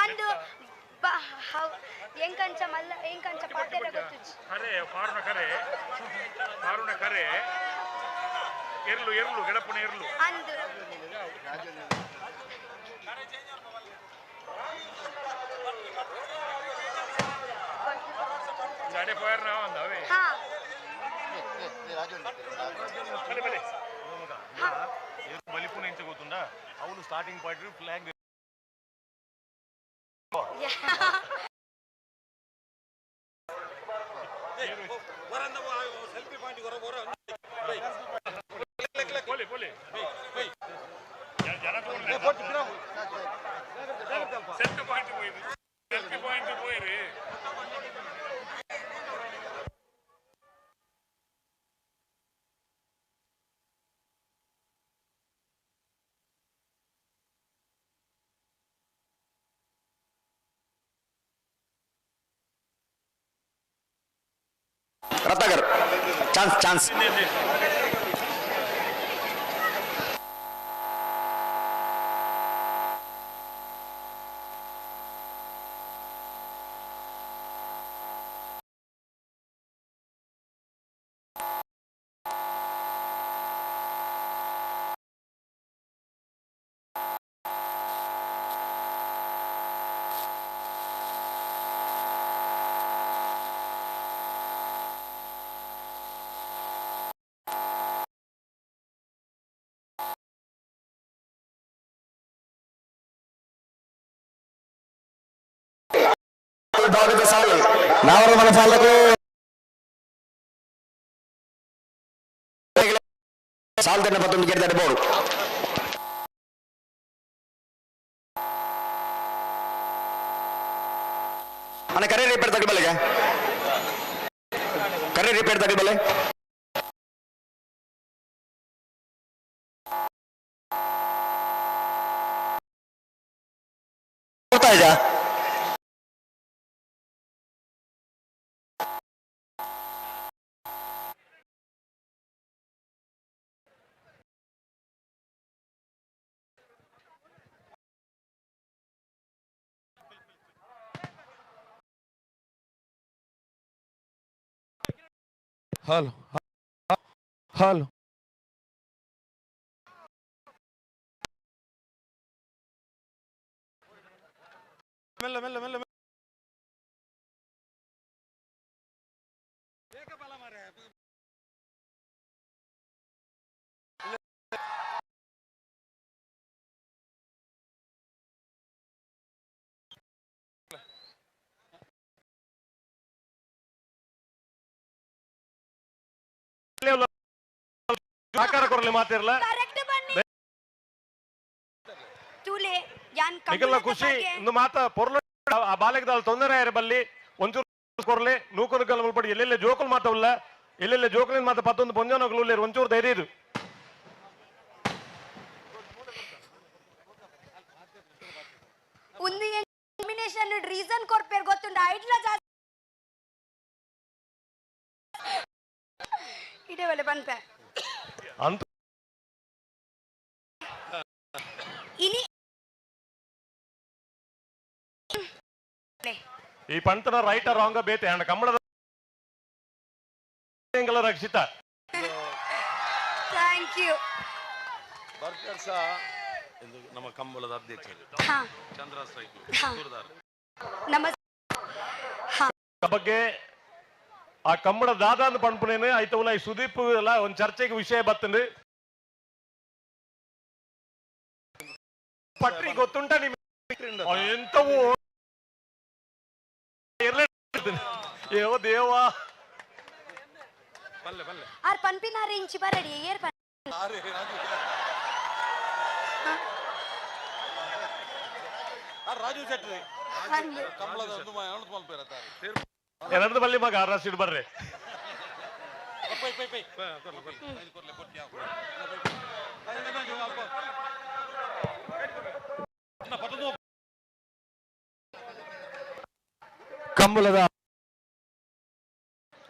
ಅಂದು ಎಂಕಂಚ ಮಲ್ಲ ಎಂಕಂಚ ಪಾತೆರ ಗೊತ್ತುಜಿ ಕರೆ ಪಾರುನ ಕರೆ ಪಾರುನ ಕರೆ ಎರ್ಲು ಎರ್ಲು ಗೆಡಪುನ ಎರ್ಲು ಅಂದು ಗಾಡಿ ಫೈರ್ ನಾವು ಅಂದವೆ ಹಾ ಬಲೆ ಬಲೆ ಬಲಿಪುನ ಎಂಚ ಗೊತ್ತುಂಡ ಅವನು ಸ್ಟಾರ್ಟಿಂಗ್ ಪಾಯಿಂಟ್ ಫ್ಲಾಗ್ ಪೋಲಿ ಪೋಲಿ ಜನ ಸೆಲ್ಫಿ ಪಾಯಿಂಟ್ ಪೋಯಿರಿ ಸೆಲ್ಫಿ ಪಾಯಿಂಟ್ ಪೋಯಿರಿ ರತ್ನಾಕರ್ ಚಾನ್ಸ್ ಚಾನ್ಸ್ ಭಾಗದ ಸಾಲು ನಾವರ ಮನ ಸಾಲಕ್ಕೂ ಸಾಲ್ದನ್ನ ಪತ್ತೊಂದು ಗೆಡ್ದಾಡಿ ಬೋರು ಅಣ್ಣ ಕರೆ ರಿಪೇರ್ ತಗಲ್ ಬಲ್ಲೆಗೆ ಕರೆ ರಿಪೇರ್ ತಗಲ್ ಬಲ್ಲೆ ಗೊತ್ತಾ ಇದೆಯಾ? ಹಲೋ ಹಲೋ ಮೆಲ್ಲ ಮೆಲ್ಲ ಮೆಲ್ಲ ಸಹಕಾರ ಕೊರಲಿ ಮಾತಿರ್ಲ ಕರೆಕ್ಟ್ ಬನ್ನಿ ತೂಲೆ ಯಾನ್ ನಿಗಲ್ಲ ಕಂಬಳದ ಖುಷಿ ಬಗ್ಗೆ ಇಂದು ಮಾತ ಪೊರ್ಲು ಆ ಬಾಲೆಗದಾಲ್ ತೊಂದರೆ ಆಯ್ರ ಬಲ್ಲಿ ಒಂಚೂರು ಕೊರ್ಲೆ ನೂಕುನು ಗಲ್ ಮುಲ್ಪಡಿ ಎಲ್ಲೆಲ್ಲ ಜೋಕುಲ್ ಮಾತವಲ್ಲ ಎಲ್ಲೆಲ್ಲ ಜೋಕುಲಿನ ಮಾತ ಪತ್ತೊಂದು ಪೊಂಜನಗಳು ಉಲ್ಲೇರು ಒಂಚೂರು ಧೈರ್ಯ ಇದು ಒಂದು ಎಲಿಮಿನೇಷನ್ ರೀಸನ್ ಕೊರ್ಪೇರ್ ಗೊತ್ತುಂಡು ಐಡ್ಲ ಜಾಸ್ತಿ ಇದೇ ಒಳ್ಳೆ ಪನ್ಪೆ ಅಂತ ಇನಿ ಈ ಪಂತನ ರೈಟ್ ರಾಂಗ್ ಬೇತೆ ಅಂಡ ಕಂಬಳದ ಎಂಗಲ ರಕ್ಷಿತ thank you ಬರ್ಕರ್ ಸಹ ಎಂದು ನಮ್ಮ ಕಂಬಳದ ಅಧ್ಯಕ್ಷರು ಹಾ. ಚಂದ್ರ ಸೈಕು ಹಾ. ಪುತ್ತೂರುದಾರ್. ನಮಸ್ತೆ ಬಗ್ಗೆ ಆ ಕಂಬಳ ದಾದ ಅಂತ ಪನ್ಪುನೇನು ಐತವಲ್ಲ ಈ ಸುದೀಪ್ ಎಲ್ಲ ಒಂದ್ ಚರ್ಚೆಗೆ ವಿಷಯ ಬತ್ತಂದು ಪಟ್ರಿ ಗೊತ್ತುಂಟ ನಿಮ್ ಎಂತವು ಏ ದೇವಾ ಬಲ್ಲೆ ಬಲ್ಲೆ ಆರ್ ಪನ್ಪಿನಾರ್ ಇಂಚಿ ಬರಡಿ ಏರ್ ಪನ್ ರಾಜು ಶೆಟ್ಟಿ ಅಂದು. ಕಂಬಳದ ಒಂದು ಮಲ್ಪೇರ ಎರಡು ಬಲ್ಲಿ ಮಗ ಅರಸಿಡ್ ಬರ್ರಿ ಪೈ ಪೈ ಪೈ ಕೊರ್ಲೆ ಕೊರ್ಲೆ ಕೊರ್ಲೆ ಕೊರ್ಲೆ ಕಂಬಳದ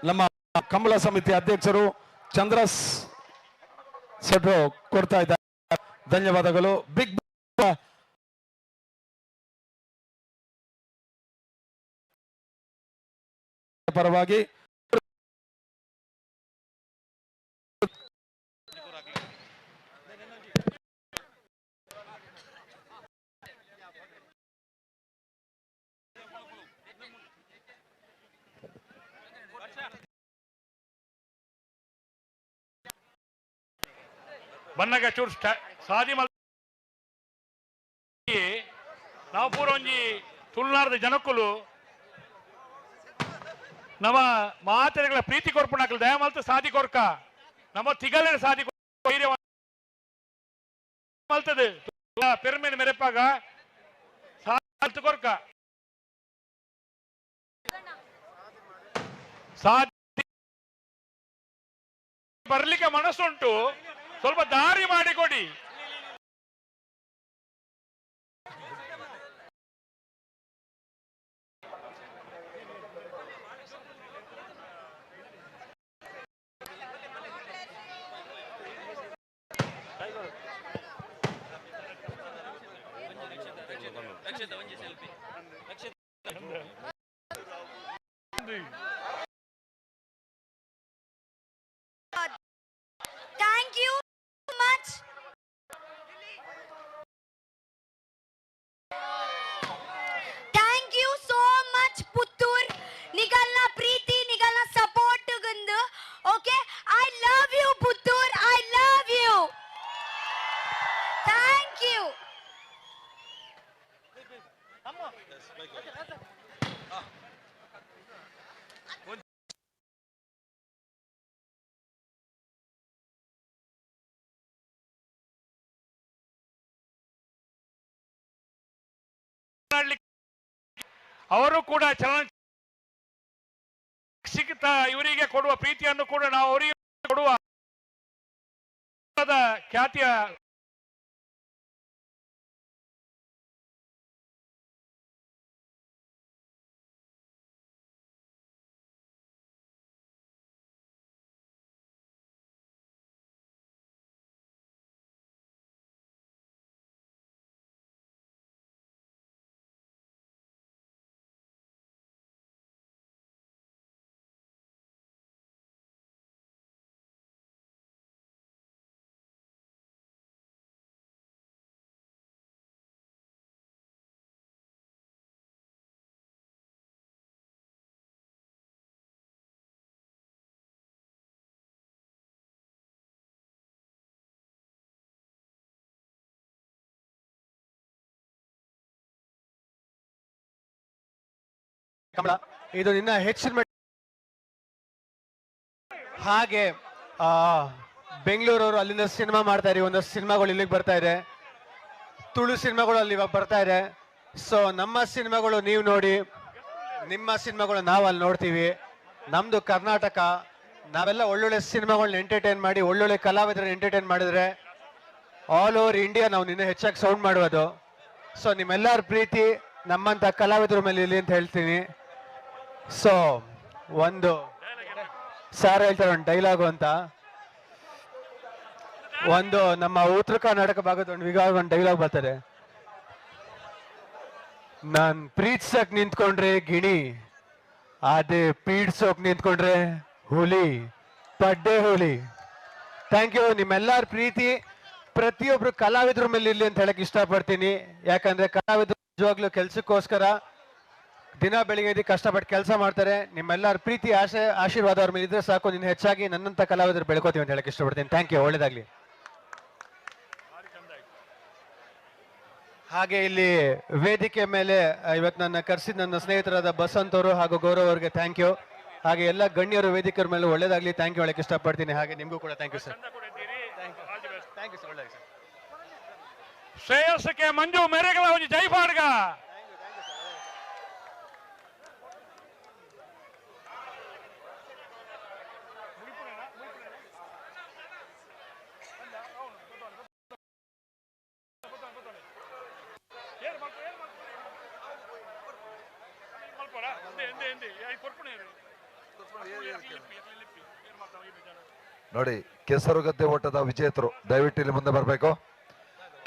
ನಮ್ಮ ಕಂಬಳ ಸಮಿತಿ ಅಧ್ಯಕ್ಷರು ಚಂದ್ರ ಶೆಟ್ರು ಕೊಡ್ತಾ ಇದ್ದಾರೆ. ಧನ್ಯವಾದಗಳು. ಬಿಗ್ ಪರವಾಗಿ ಬನ್ನಗ ಚೂರು ಸಾದಿ ಮಲ್ ನಾವು ಪೂರ ಒಂಜಿ ತುಳುನಾಡದ ಜನಕ್ಕುಲು ನಮ್ಮ ಮಾತೆರೆಗಳ ಪ್ರೀತಿ ಕೊರ್ಪುಣಾಕಲು ದಯಮಲ್ತ ಸಾದಿ ಕೊರ್ಕ ನಮ್ಮ ತಿಗಲಿನ ಸಾದಿ ಮಲ್ತದೆ ಪೆರ್ಮೆನ್ ಮೆರೆಪಾಗ ಸಾಲ್ತು ಕೊರ್ಕ ಸಾದಿ ಬರ್ಲಿಕ್ಕೆ ಮನಸ್ಸುಂಟು, ಸ್ವಲ್ಪ ದಾರಿ ಮಾಡಿಕೊಡಿ. Thank you so much. Thank you so much, Puttur. Nigalna Preeti, Nigalna support gundu. Okay, I love you, Puttur. I love you. Thank you. ಅವರು ಕೂಡ ಚಲನ ಸಿಕ್ತ ಇವರಿಗೆ ಕೊಡುವ ಪ್ರೀತಿಯನ್ನು ಕೂಡ ನಾವು ಅವರಿಗೆ ಕೊಡುವ ಖ್ಯಾತಿಯ ಕಮಲ, ಇದು ನಿನ್ನ ಹೆಚ್ಚಿನ ಹಾಗೆ ಬೆಂಗಳೂರವರು ಅಲ್ಲಿಂದ ಸಿನಿಮಾ ಮಾಡ್ತಾ ಇರಿ, ಒಂದಷ್ಟು ಸಿನಿಮಾಗಳು ಇಲ್ಲಿಗೆ ಬರ್ತಾ ಇದೆ, ತುಳು ಸಿನಿಮಾಗಳು ಅಲ್ಲಿ ಇವಾಗ ಬರ್ತಾ ಇದೆ. ಸೊ ನಮ್ಮ ಸಿನಿಮಾಗಳು ನೀವು ನೋಡಿ, ನಿಮ್ಮ ಸಿನಿಮಾಗಳು ನಾವು ಅಲ್ಲಿ ನೋಡ್ತೀವಿ. ನಮ್ದು ಕರ್ನಾಟಕ, ನಾವೆಲ್ಲ ಒಳ್ಳೊಳ್ಳೆ ಸಿನಿಮಾಗಳನ್ನ ಎಂಟರ್ಟೈನ್ ಮಾಡಿ ಒಳ್ಳೊಳ್ಳೆ ಕಲಾವಿದರನ್ನ ಎಂಟರ್ಟೈನ್ ಮಾಡಿದ್ರೆ ಆಲ್ ಓವರ್ ಇಂಡಿಯಾ ನಾವು ನಿನ್ನೆ ಹೆಚ್ಚಾಗಿ ಸೌಂಡ್ ಮಾಡುವುದು. ಸೊ ನಿಮ್ಮೆಲ್ಲರ ಪ್ರೀತಿ ನಮ್ಮಂತ ಕಲಾವಿದರ ಮೇಲೆ ಇಲ್ಲಿ ಅಂತ ಹೇಳ್ತೀನಿ. ಸೊ ಒಂದು ಸಾರ್ ಹೇಳ್ತಾರೆ ಒಂದು ಡೈಲಾಗು ಅಂತ, ಒಂದು ನಮ್ಮ ಉತ್ತರ ಕರ್ನಾಟಕ ಭಾಗದ ಒಂದು ವಿಭಾಗ ಒಂದು ಡೈಲಾಗ್ ಬರ್ತದೆ, ನಾನ್ ಪ್ರೀತ್ಸಕ್ ನಿಂತ್ಕೊಂಡ್ರೆ ಗಿಣಿ, ಅದೇ ಪೀಡ್ಸೋಕ್ ನಿಂತ್ಕೊಂಡ್ರೆ ಹುಲಿ, ಪಡ್ಡೆ ಹುಲಿ. Thank you. ನಿಮ್ಮೆಲ್ಲರ ಪ್ರೀತಿ ಪ್ರತಿಯೊಬ್ರು ಕಲಾವಿದ್ರ ಮೇಲೆ ಇರ್ಲಿ ಅಂತ ಹೇಳಕ್ ಇಷ್ಟಪಡ್ತೀನಿ. ಯಾಕಂದ್ರೆ ಕಲಾವಿದರು ನಿಜವಾಗ್ಲೂ ಕೆಲ್ಸಕ್ಕೋಸ್ಕರ ದಿನ ಬೆಳಿಗ್ಗೆ ಎದ್ದು ಕಷ್ಟಪಟ್ಟು ಕೆಲಸ ಮಾಡ್ತಾರೆ. ನಿಮ್ಮೆಲ್ಲರ ಪ್ರೀತಿ ಆಶೆ ಆಶೀರ್ವಾದ ಅವ್ರ ಮೇಲೆ ಇದ್ರೆ ಸಾಕು, ನಿನ್ನ ಹೆಚ್ಚಾಗಿ ನನ್ನಂತ ಕಲಾವಿದರು ಬೆಳ್ಕೋತೀವಿ ಅಂತ ಹೇಳಕ್ ಇಷ್ಟಪಡ್ತೀನಿ. Thank you, ಒಳ್ಳೇದಾಗ್ಲಿ. ಹಾಗೆ ಇಲ್ಲಿ ವೇದಿಕೆ ಮೇಲೆ ಇವತ್ತು ನನ್ನ ಕರೆಸಿದ ನನ್ನ ಸ್ನೇಹಿತರಾದ ಬಸಂತ್ ಅವರು ಹಾಗೂ ಗೌರವ್ ಅವರಿಗೆ thank you. ಹಾಗೆ ಎಲ್ಲ ಗಣ್ಯರು ವೇದಿಕೆಯ ಮೇಲೆ ಒಳ್ಳೇದಾಗ್ಲಿ thank you ಹೇಳಕ್ ಇಷ್ಟಪಡ್ತೀನಿ. ಹಾಗೆ ನಿಮಗೂ ಕೂಡ thank you sir. Thank you sir, ಒಳ್ಳೇದಾಗ್ಲಿ ಸರ್. ಶ್ರೇಯಸ್ಸಕ್ಕೆ ಮಂಜು ಮೇರೆಗಳ ಒಂದು ಜೈ ಪಾಡ್ಗ. ನೋಡಿ, ಕೆಸರುಗದ್ದೆ ಓಟದ ವಿಜೇತರು ದಯವಿಟ್ಟು ಇಲ್ಲಿ ಮುಂದೆ ಬರಬೇಕು.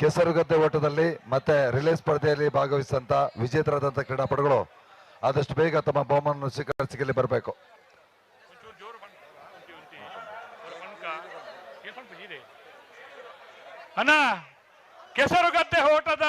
ಕೆಸರುಗದ್ದೆ ಓಟದಲ್ಲಿ ಮತ್ತೆ ರಿಲೇ ಸ್ಪರ್ಧೆಯಲ್ಲಿ ಭಾಗವಹಿಸಿದಂತ ವಿಜೇತರಾದಂಥ ಕ್ರೀಡಾಪಟುಗಳು ಆದಷ್ಟು ಬೇಗ ತಮ್ಮ ಬಹುಮಾನ ಸ್ವೀಕರಿಸಲಿಕ್ಕೆ ಬರಬೇಕು. ಅಣ್ಣ, ಕೆಸರುಗದ್ದೆ ಓಟದ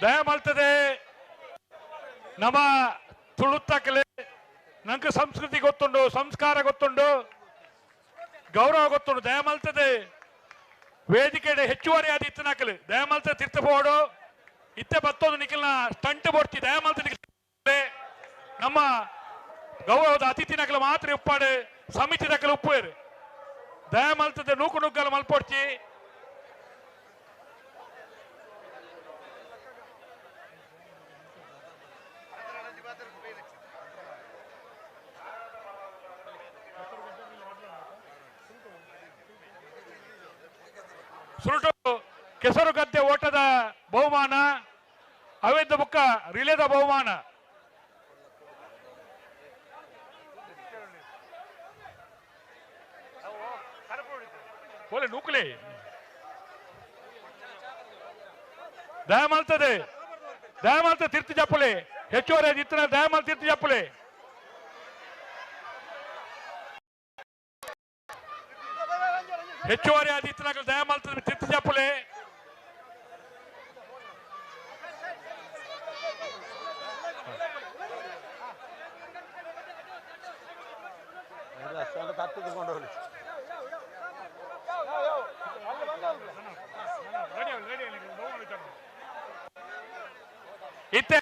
ದಯ ಮಾಡ್ತದೆ. ನಮ್ಮ ತುಳುತ್ತಕಲೆ ನಂಗೆ ಸಂಸ್ಕೃತಿ ಗೊತ್ತುಂಡು, ಸಂಸ್ಕಾರ ಗೊತ್ತುಂಡು, ಗೌರವ ಗೊತ್ತುಂಡು. ದಯ ಮಾಡ್ತದೆ ವೇದಿಕೆ ಹೆಚ್ಚುವರಿ ಆದ ಇತ್ತನಾಕಲಿ ದಯ ಮಾಡ್ತದೆ ತೀರ್ಥಪೋಡು ಇತ್ತೆ ಬತ್ತೊಂದು ನಿಖಲ್ನ ಸ್ಟಂಟ್ ಬೋಡ್ತಿ ದಯ ಮಾಡ್ತದೆ. ನಮ್ಮ ಗೌರವದ ಅತಿಥಿ ನಕಲು ಮಾತ್ರ ಉಪ್ಪಾಡು, ಸಮಿತಿ ನಕಲು ಉಪ್ಪೇರು ದಯ ಮಾಡ್ತದೆ. ನೂಕು ನುಗ್ಗಲು ಮಲ್ಪೊಡ್ಚಿ. ಸುರುಟು ಕೆಸರುಗದ್ದೆ ಓಟದ ಬಹುಮಾನ, ಅವೇದ ಬುಕ್ಕ ರಿಲೇದ ಬಹುಮಾನ. ನೂಕುಲೆ ದಯಮಾಲ್ತದೆ, ದಯಮಾಲ್ತ ತೀರ್ಥ ಜಪ್ಪಲೆ ಹೆಚ್ಚುವರಿ ಇತ್ತಿನ ದಯಮಾಲ್ ತೀರ್ಥ ಜಪ್ಪಲೆ. ಹೆಚ್ಚುವರಿ ಆದಿತ್ಯನ ದಯಮಾಲ್ತದೆ ತೀರ್ಥ ಜಪ್ಪಲೆ. ಇತ್ತೆ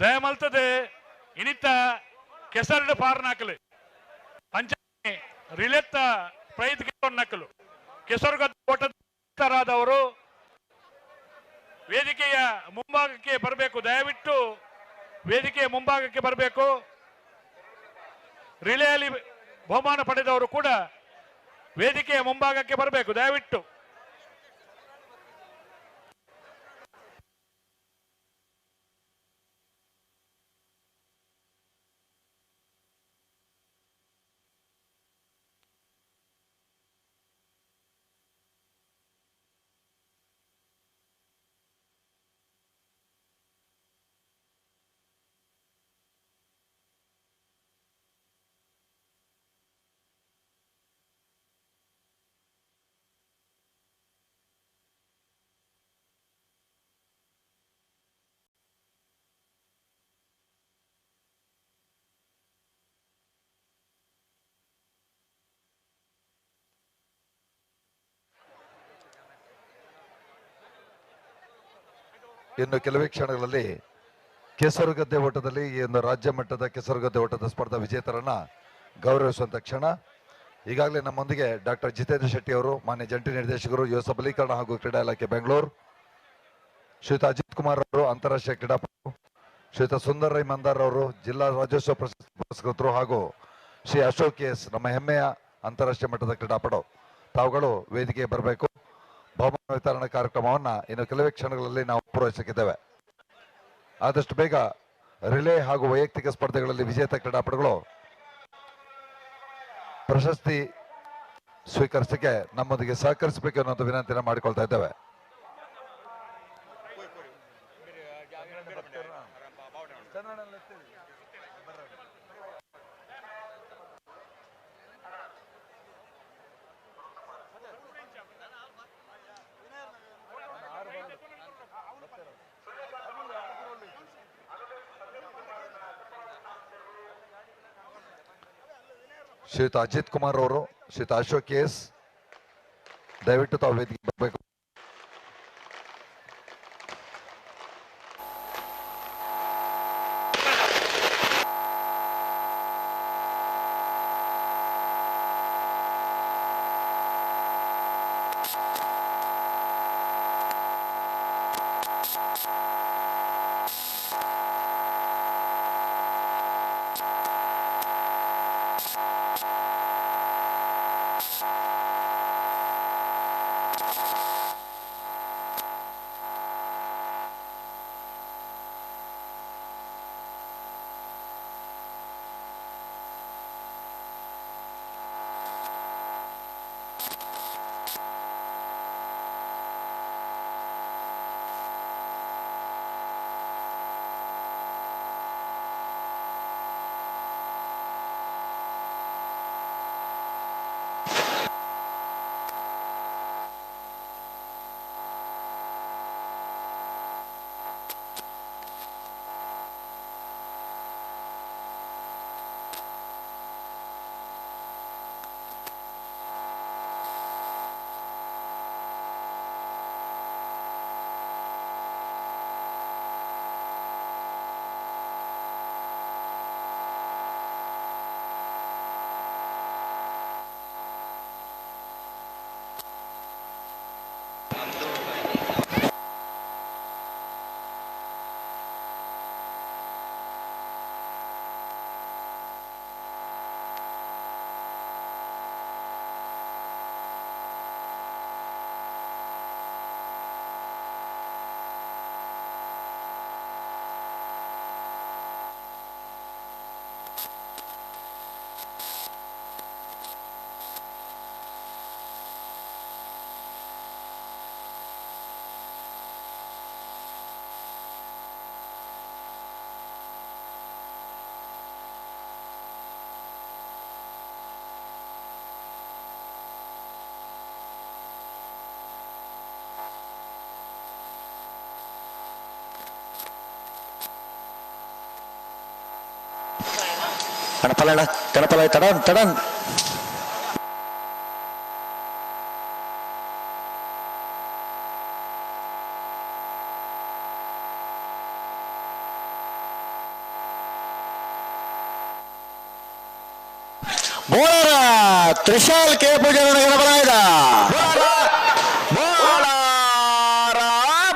ದಯಮಲ್ತದೆ ಇನಿತ ಕೆಸರಡು ಪಾರ್ನಾಕಲು ಅಂಚನೆ ರಿಲೆತ್ತ ಪ್ರೈತ್ ನಕಲು ಕೆಸರುಗದ್ದರಾದವರು ವೇದಿಕೆಯ ಮುಂಭಾಗಕ್ಕೆ ಬರಬೇಕು. ದಯವಿಟ್ಟು ವೇದಿಕೆಯ ಮುಂಭಾಗಕ್ಕೆ ಬರಬೇಕು. ರಿಲೆಯಲ್ಲಿ ಬಹುಮಾನ ಪಡೆದವರು ಕೂಡ ವೇದಿಕೆಯ ಮುಂಭಾಗಕ್ಕೆ ಬರಬೇಕು ದಯವಿಟ್ಟು. ಇನ್ನು ಕೆಲವೇ ಕ್ಷಣಗಳಲ್ಲಿ ಕೆಸರುಗದ್ದೆ ಓಟದಲ್ಲಿ ಈ ಒಂದು ರಾಜ್ಯ ಮಟ್ಟದ ಕೆಸರುಗದ್ದೆ ಓಟದ ಸ್ಪರ್ಧಾ ವಿಜೇತರನ್ನ ಗೌರವಿಸುವಂತ ಕ್ಷಣ. ಈಗಾಗಲೇ ನಮ್ಮೊಂದಿಗೆ ಡಾಕ್ಟರ್ ಜಿತೇಂದ್ರ ಶೆಟ್ಟಿ ಅವರು, ಮಾನ್ಯ ಜಂಟಿ ನಿರ್ದೇಶಕರು, ಯುವ ಸಬಲೀಕರಣ ಹಾಗೂ ಕ್ರೀಡಾ ಇಲಾಖೆ ಬೆಂಗಳೂರು, ಶ್ರೀಯುತ ಅಜಿತ್ ಕುಮಾರ್ ಅವರು, ಅಂತಾರಾಷ್ಟ್ರೀಯ ಕ್ರೀಡಾಪಟು, ಶ್ರೀಯುತ ಸುಂದರ್ ರೈ ಮಂದಾರ್ ಅವರು, ಜಿಲ್ಲಾ ರಾಜ್ಯೋತ್ಸವ ಪ್ರಶಸ್ತಿ ಪುರಸ್ಕೃತರು ಹಾಗೂ ಶ್ರೀ ಅಶೋಕ್ ಎಸ್, ನಮ್ಮ ಹೆಮ್ಮೆಯ ಅಂತಾರಾಷ್ಟ್ರೀಯ ಮಟ್ಟದ ಕ್ರೀಡಾಪಟು, ತಾವುಗಳು ವೇದಿಕೆಗೆ ಬರಬೇಕು. ಬಹುಮಾನ ವಿತರಣಾ ಕಾರ್ಯಕ್ರಮವನ್ನು ಇನ್ನು ಕೆಲವೇ ಕ್ಷಣಗಳಲ್ಲಿ ನಾವು ಪೂರೈಸಲಿದ್ದೇವೆ. ಆದಷ್ಟು ಬೇಗ ರಿಲೇ ಹಾಗೂ ವೈಯಕ್ತಿಕ ಸ್ಪರ್ಧೆಗಳಲ್ಲಿ ವಿಜೇತ ಕ್ರೀಡಾಪಟುಗಳು ಪ್ರಶಸ್ತಿ ಸ್ವೀಕರಿಸಲಿಕ್ಕೆ ನಮ್ಮೊಂದಿಗೆ ಸಹಕರಿಸಬೇಕು ಅನ್ನೋದು ವಿನಂತಿಯನ್ನು ಮಾಡಿಕೊಳ್ತಾ ಇದ್ದೇವೆ. ಶ್ರೀಯುತ ಅಜಿತ್ ಕುಮಾರ್ ಅವರು, ಶ್ರೀಯುತ ಅಶೋಕ್ ಎಸ್, ದಯವಿಟ್ಟು ತಾವು ವೇದಿಕೆ ಬರಬೇಕು. ಗಣಪಲಣ ಗಣಪಲ ತಡನ್ ತಡನ್ ಬೋಳಾರ ತ್ರಿಶಾಲ್ ಕೆ ಪೂಜಾರ ಗಣಪಲಾಯದ ಬೋಳಾರ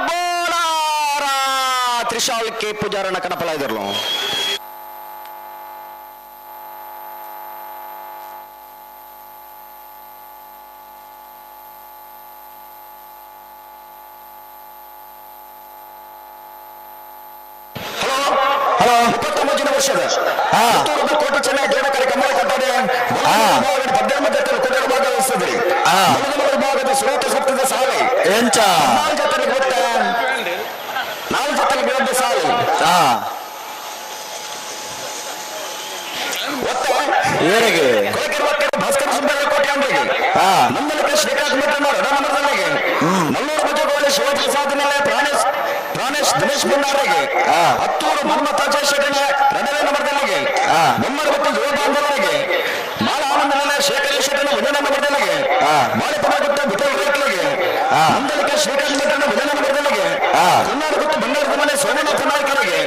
ಬೋಳಾರ ತ್ರಿಶಾಲ್ ಕೆ ಪೂಜಾರನ ಕಣಪಲಾಯ್ದರ್ಲು. ಹಲೋ, 29 ವರ್ಷದ ಕೋಟಿ ಚೆನ್ನೈ ಜೋಡಕರೆ ಕಮಲ ಕೊಟ್ಟದೆ ಪದ್ಯ ಭಾಗವಹಿಸಿದ್ರಿ. ಭಾಗದ ಸುರತ ಸಪ್ತದ ಸಾಲೆ ಎಂಚ ನಾಲ್ಕು ಜೊತೆಗೆ ಗೊತ್ತ ನಾಲ್ಕು ಜೊತೆಗೆ ವಿರುದ್ಧ ಸಾಲೆ ಏರಿಗೆ ಭಾಸ್ಕರ ಸುಬ್ಬಯ್ಯ ಕೋಟೆ ಅಂದ್ರಿಗೆ ನಂದನಕ್ಕೆ ಶ್ರೀಕಾಂತ್ ಮಠ ನಮ್ಮದಲ್ಲಿಗೆ ನಲ್ಲೂರು ಭುಜಗೋಳಿ ಶಿವಾಜಿ ಸಾಧನೆಲೆ ಪ್ರಾಣೇಶ್ ಪ್ರಾಣೇಶ್ ದಿನೇಶ್ ಭಂಡಾರಿಗೆ ಹತ್ತೂರು ಮನ್ಮಥ ಶೆಟ್ಟಿನ ಎರಡನೇ ನಂಬರ್ದಲ್ಲಿಗೆ ಬೊಮ್ಮರಬತ್ತಿ ಯುವ ಬಾಂಧವರಿಗೆ ಮಾಲ ಆನಂದನ ಶೇಖರ ಶೆಟ್ಟಿನ ಒಂದನೇ ನಂಬರ್ದಲ್ಲಿಗೆ ಮಾಳಿಪನಗುತ್ತ ವಿಠಲ್ ರೈತರಿಗೆ ನಂದನಕ್ಕೆ ಶ್ರೀಕಾಂತ್ ಭಟ್ಟನ ಒಂದನೇ ನಂಬರ್ದಲ್ಲಿಗೆ ಕರ್ನಾಟಕ ಬಂಗಾರದ ಮನೆ ಸೋಮನಾಥ ನಾಯಕರಿಗೆ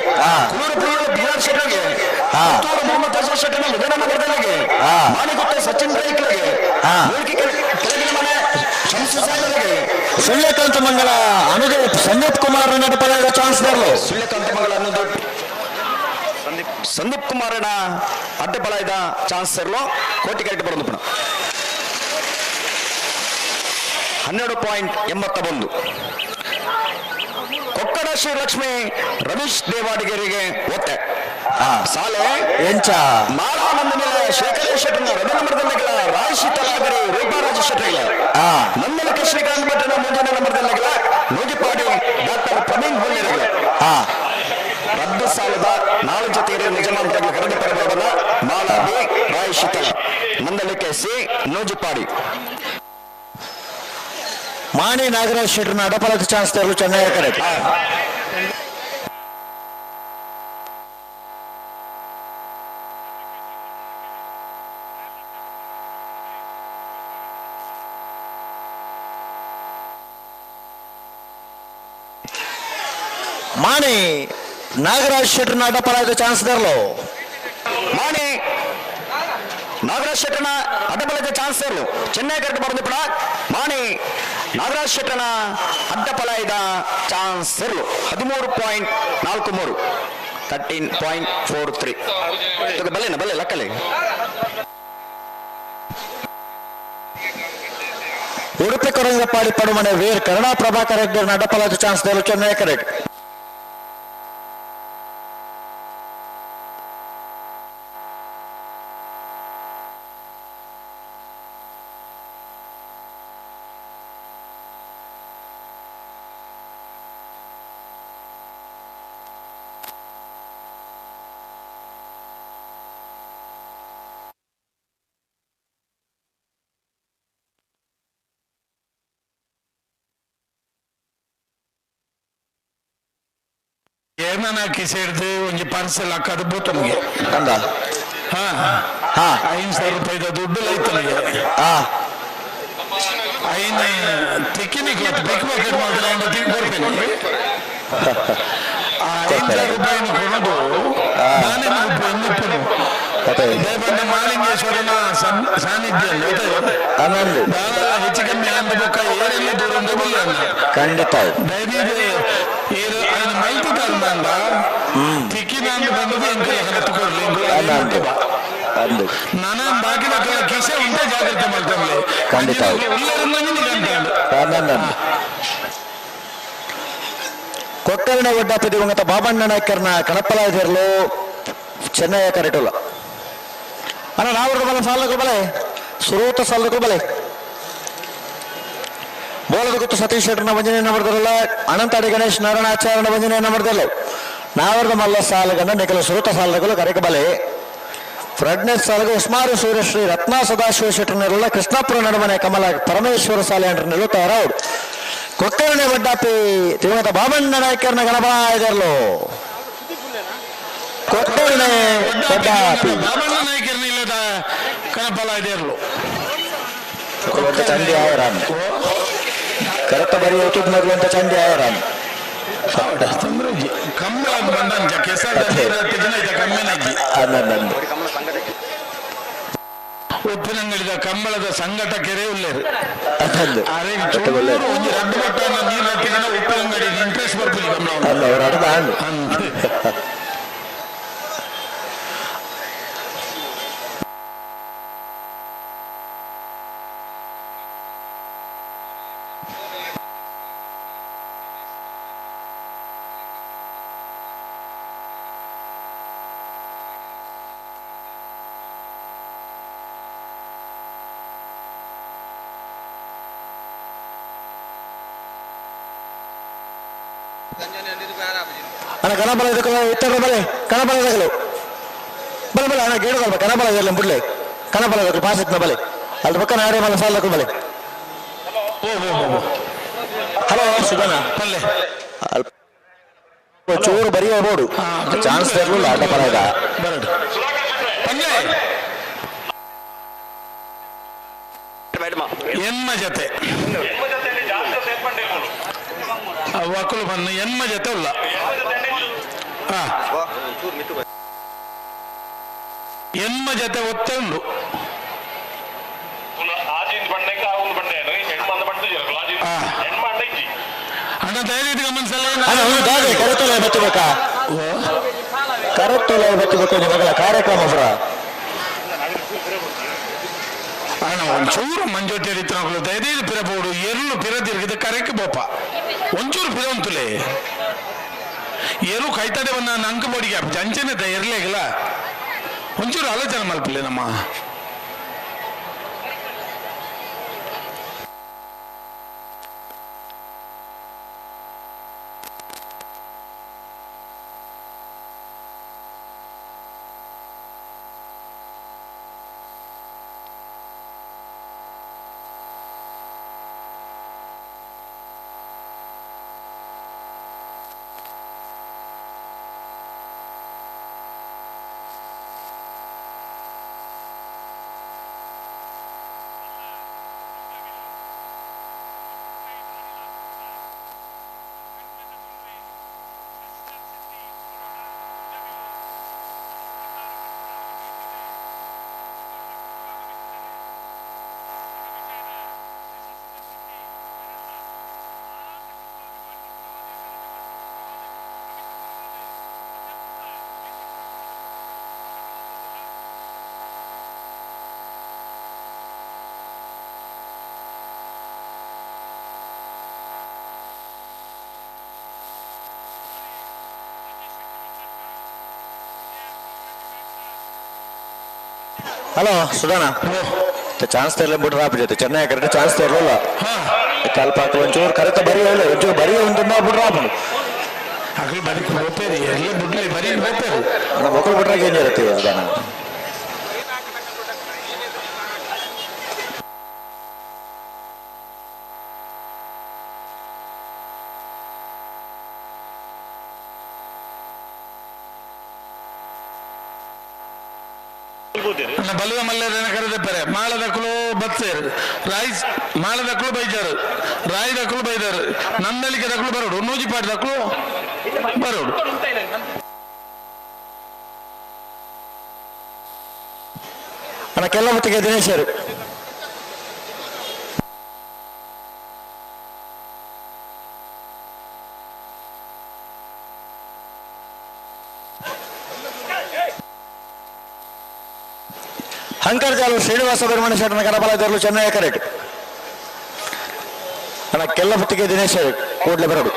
ಕುಲೂರು ಪುಳ್ಳೂರು ಬಿ ಆರ್ ಶೆಟ್ಟರಿಗೆ ಹತ್ತೂರು ಮೊಹಮ್ಮದ್ ಅಜರ್ ಶೆಟ್ಟಿನ ಒಂದನೇ ನಂಬರ್ದಲ್ಲಿಗೆ ಮಾಣಿಗುತ್ತ ಸಚಿನ್ ರೈತರಿಗೆ ಕೆಳಗಿನ ಮನೆ ಶಂಸು ಸಾಗರಿಗೆ ಸುಳ್ಯಕಾಂತ ಮಂಗಲ ಅನುದೀಪ್ ಸಂದೀಪ್ ಕುಮಾರ್ ನಟಪದ ಚಾನ್ಸ್ ಬರಲು ಸುಳ್ಯಕಾಂತ ಮಂಗಲ ಅನ್ನೋದು ಸಂದೀಪ್ ಕುಮಾರನ ಅಡ್ಡಬಲಾಯದ ಚಾನ್ಸರ್ಲು ಕೋಟಿ ಕರೆಕ್ಟ್ ಬರೋದು ಪುನಃ 12.81. ಕೊಕ್ಕಡ ಶ್ರೀಲಕ್ಷ್ಮಿ ರಮೇಶ್ ದೇವಾಡಿಗರಿಗೆ ಒತ್ತೆ ಸಾಲೆ ಎಂಚ ಮಾಲಾನಂದ ಮೇಲೆ ಶೇಖರ ಶೆಟ್ಟನ ರವಿ ನಂಬರ್ದಲ್ಲಿಗಳ ರಾಶಿ ತಲಾಗರಿ ರೂಪಾರಾಜ ಶೆಟ್ಟರಿಗಳ ನಂದನಕ ಶ್ರೀಕಾಂತ್ ಭಟ್ಟನ ಮುಂಜಾನೆ ನಂಬರ್ದಲ್ಲಿಗಳ ನೂಜಿಪಾಡಿ ಡಾಕ್ಟರ್ ಪ್ರವೀಣ್ ಹೊಳ್ಳಿರಗಳ ರದ್ದು ಸಾಲದ ನಾಲ್ಕು ಜೊತೆಗೆ ನಿಜಮಾನಗಳ ಕರೆದು ಪರಬೋದಲ್ಲ ಮಾಲಾ ಬಿ ರಾಯ್ ಶೀತಲ ನಂದಲಿಕೆ ಸಿ ನೂಜುಪಾಡಿ ಮಾಣಿ ನಾಗರಾಜ್ ಶೆಟ್ಟರ್ನ ಅಡಪಲದ ಚಾನ್ಸ್ ತರಲು ಚೆನ್ನೈ ಕರೆಕ್ಟ್. ಮಾಣಿ ನಾಗರಾಜ್ ಶೆಟ್ಟರ್ನ ಅಡಪಲಾದ ಚಾನ್ಸ್ ತರಲು ಮಾಣಿ ನಾಗರಾಜ್ ಶೆಟ್ಟರ್ನ ಅಡ್ಡಪಲದ ಚಾನ್ಸ್ ತರಲು ಚೆನ್ನೈ ಕರೆಕ್ಟ್ ಬರೋದು ಪಡ ಮಾಣಿ ನಾಗರಾಜ್ ಶೆಟ್ಟರ್ನ ಅಡ್ಡಪಲಾಯದ ಚಾನ್ಸ್ ಇರಲು 13.43 13.43. ಬಲ್ಲೆನ ಬಲ್ಲೆ ಲಕ್ಕಲೆ ಉಡುಪಿ ಕೊರಂಗಪಾಡಿ ಪಡುಮನೆ ವೀರ್ ಕರುಣಾ ಪ್ರಭಾಕರ್ ಹೆಗ್ಡೆರ್ನ ಅಡ್ಡಪಲಾದ ಚಾನ್ಸ್ ತರಲು ಚೆನ್ನೈ ಕರೆಕ್ಟ್. ಏನನ ಕಿಸೆಡ್ದು ಒಂಜಿ ಪಾರ್ಸೆಲ್ ಹಾಕೋದು ಬೋತನಿಗೆ ಅಂದ ಹಾ ಹಾ 5,000 ರೂಪಾಯಿದ ದುಡ್ಡು ಲೈತನಿಗೆ ಐನ ತಿಕ್ಕಿನಿ ಪಿಕ್ ಪಾಕೆಟ್ ಮಾಡ್ತಾರೆ ಅಂತ ತಿಕ್ ಕೊಡ್ತೇನೆ. ಆ 5,000 ರೂಪಾಯಿನ ಕೊಡೋದು ನಾನೇ ಎನ್ನುಪ್ಪನು ದೇವಣ್ಣ ಮಾಲಿಂಗೇಶ್ವರನ ಸಾನ್ನಿಧ್ಯ ದಾನ ಹೆಚ್ಚು ಕಮ್ಮಿ ಅಂತ ಬೊಕ್ಕ ಏರೆಲ್ಲ ದೂರ ಬಲ್ಲ ಖಂಡಿತ ದಯವಿಟ್ಟು ಏರು ఆయన ಮಲ್ತಿದ್ದಾರಂದ ತಿಕ್ಕಿನ ಅಂತ ಬಂದದ್ದು ಎಂಕುಲ ಹತ್ತುಕೊಡ್ಲಿ ಅಂದು ನಾನ ಬಾಕಿನ ಕಿಸೆ ಉಂಟೆ ಜಾಗ್ರತೆ ಮಾಡ್ತಾನೆ ಖಂಡಿತ. ಉಲ್ಲರಿಂದ ಕೊಕ್ಕರ್ಣ ಒಡ್ಡಾಪಿ ದಿವಂಗತ ಬಾಬಣ್ಣ ನಾಯ್ಕರ್ನ ಕಣಪ್ಪಲಾಯದಿರಲು ಚೆನ್ನೈಯ ಕರೆಟುಲ್ಲ ಅಣ್ಣ ನಾವು ಬಲ ಸಾಲకు ಬಲೆ ಸುರೂತ ಸಾಲకు ಬಲೆ ಬೋಲದ ಗುತ್ತು ಸತೀಶ್ ಶೆಟ್ಟರ್ನ ವಂಜನೆಯನ್ನು ಮಾಡ್ತಾರಲ್ಲ ಅನಂತಾಡಿ ಗಣೇಶ್ ನಾರಾಯಣಾಚಾರ್ಯನ ವಂಜನೆಯನ್ನು ಮಾಡ್ತಾರಲ್ಲ ನಾವರ್ದ ಮಲ್ಲ ಸಾಲಗನ್ನ ನಿಖಲ ಸುರೂತ ಸಾಲಗಳು ಕರೆಕ ಬಲೆ ಫ್ರೆಡ್ನೆಸ್ ಸಾಲಗ ಉಸ್ಮಾರು ಸೂರ್ಯಶ್ರೀ ರತ್ನ ಸದಾಶಿವ ಶೆಟ್ಟರ್ನೆಲ್ಲ ಕೃಷ್ಣಾಪುರ ನಡುಮನೆ ಕಮಲ ಪರಮೇಶ್ವರ ಸಾಲೆ ಅಂಡ್ರನೆಲ್ಲ ತಯಾರೌಡ್ ಕೊಕ್ಕರ್ಣೆ ಒಡ್ಡಾಪಿ ದಿವಂಗತ ಬಾಬಣ್ಣ ನಾಯ್ಕರ್ನ ಗಣಪ ಇದರಲು ಕೊಕ್ಕರ್ಣೆ ಒಡ್ಡಾಪಿ ಬಾಬಣ್ಣ ನಾಯ್ಕರ್ನ ಇಲ್ಲದ ಕಣಪಲ ಇದಿರಲು ಅಂತ ಚಂಡಿ ಆಯರಾನ್ ಕರೆಕ್ಟ್ ಬರೀ ಯೂಟ್ಯೂಬ್ ಮೊದಲು ಅಂತ ಚಂಡಿ ಆಯರಾನ್ ಕಂಬಳ ಬಂದಂಚ ಕೆಸರ ಕಮ್ಮಿನಜ್ಜಿ ಅಂದಂದು ಉಪ್ಪಿನಂಗಡಿದ ಕಂಬಳದ ಸಂಗಟ ಕೆರೆ ಉಲ್ಲೇರು ಅಂದಂದು ಅರೆ ಚೂರು ಒಂಜಿ ರಡ್ಡು ಬಟ್ಟನ ನೀರು ಹತ್ತಿನ ಉಪ್ಪಿನಂಗಡಿ ಇಂಟ್ರೆಸ್ಟ್ ಬರ್ತಿಲ್ಲ ಕಂಬಳ ಅಲ್ಲ ಅವ್ರು ಅಡದ ಅಂದು ಅಣ್ಣ ಕಣಬಲ ಇದಕ್ಕೆ ಇತ್ತರ ಬಲೆ ಕಣಬಲ ಇದಕ್ಕಲು ಬಲೆ ಬಲೆ ಅಣ್ಣ ಗೇಡುಗಲ್ಪ ಕಣಬಲ ಇರಲಿ ಬುಡ್ಲೆ ಕಣಬಲ ಇದಕ್ಕೆ ಪಾಸಿತ್ನ ಬಲೆ ಅಲ್ಲಿ ಪಕ್ಕ ನಾಡೆ ಮಲ ಸಾಲಕ್ಕೂ ಬಲೆ ಹಲೋ ಸುಧನ ಅಲ್ಪ ಚೂರು ಬರೆಯೋ ಬೋಡು ಚಾನ್ಸ್ ತರಲಿಲ್ಲ ಆಟ ಪರ ಎಮ್ಮ ಜೊತೆ ವಕುಲು ಬನ್ನ ಎಮ್ಮ ಜೊತೆ ಉಲ್ಲ ಎಮ್ಮ ಜೊತೆ ಒತ್ತೆ ಉಂಡು ಅಣ್ಣ ದಯವಿಟ್ಟು ಗಮನಿಸಲ್ಲ ಅಣ್ಣ ಒಂದು ದಾದೆ ಕರೆತಲೆ ಬತ್ತಬೇಕಾ ಕರೆಕ್ಟ್ ಬತ್ತಿಬೇಕು ಮಗಳ ಕಾರ್ಯಕ್ರಮ ಪುರ ಅಣ್ಣ ಒಂಚೂರು ಮಂಜೋಟಿ ಇತ್ತಿನಕುಲು ದಯದೀದು ಪಿರಬೋಡು ಎರ್ಲು ಪಿರ ತಿರುಗಿದ ಕರೆಕ್ ಬೋಪ ಒಂಚೂರು ಪಿರ ಉಂತುಲೆ ಎರು ಕೈತಡೆ ಬಂದ ನಂಕ ಬೋಡಿಗೆ ಅಂಚನೆ ಎರ್ಲೇಗಿಲ್ಲ ಒಂಚೂರು ಆಲೋಚನೆ ಮಲ್ಪಲೆ ನಮ್ಮ ಹಲೋ ಸುಧಾನ ಚಾನ್ಸ್ ತರಲೆ ಬಿಡ್ರ ಜೊತೆ ಚೆನ್ನೈ ಕರೆಕ್ಟ್ ಚಾನ್ಸ್ ತರಲಿಲ್ಲ ಅಲ್ಪ ಹಾಕಲು ಒಂಚೂರು ಕರೆಕ್ಟ್ ಬರಿ ಹೇಳಿ ಒಂಚೂರು ಬರಿ ಒಂದು ಬಿಡ್ರ ಅಗಲು ಬರಿ ಹೋಗ್ತೇರಿ ಎಲ್ಲ ಬಿಡ್ಲಿ ಬರಿ ಹೋಗ್ತೇರಿ ನಮ್ಮ ಮಕ್ಕಳು ಬಿಟ್ರಾಗ ಏನು ಇರುತ್ತೆ ಸುಧಾನ ಬಲದ ಮಲ್ಲರನ್ನ ಕರೆದಪ್ಪರೆ ಮಾಳದಕ್ಕಳು ಬತ್ಸೇರು ರಾಯ್ ಮಾಳದಕ್ಕಳು ಬೈಜಾರು ರಾಯಿ ದಕ್ಕಳು ಬೈದಾರು ನಂದಳಿಕೆ ದಕ್ಕಳು ಬರೋಡು ನೂಜಿಪಾಟ್ ದಕ್ಕಳು ಬರೋಡು ಅಣ್ಣ ಕೆಲ್ಲ ಹೊತ್ತಿಗೆ ದಿನೇಶರು ಹಂಕರ್ಜಾಲು ಶ್ರೀನಿವಾಸ ಸುಬ್ರಹ್ಮಣ್ಯ ಶೆಟ್ಟನ ಕರಬಲದವರು ಚೆನ್ನೈ ಕರೆಕ್ಟ್ ಅಣ್ಣ ಕೆಲ್ಲ ಹೊತ್ತಿಗೆ ದಿನೇಶ್ ಕೂಡಲೇ ಬರೋಡು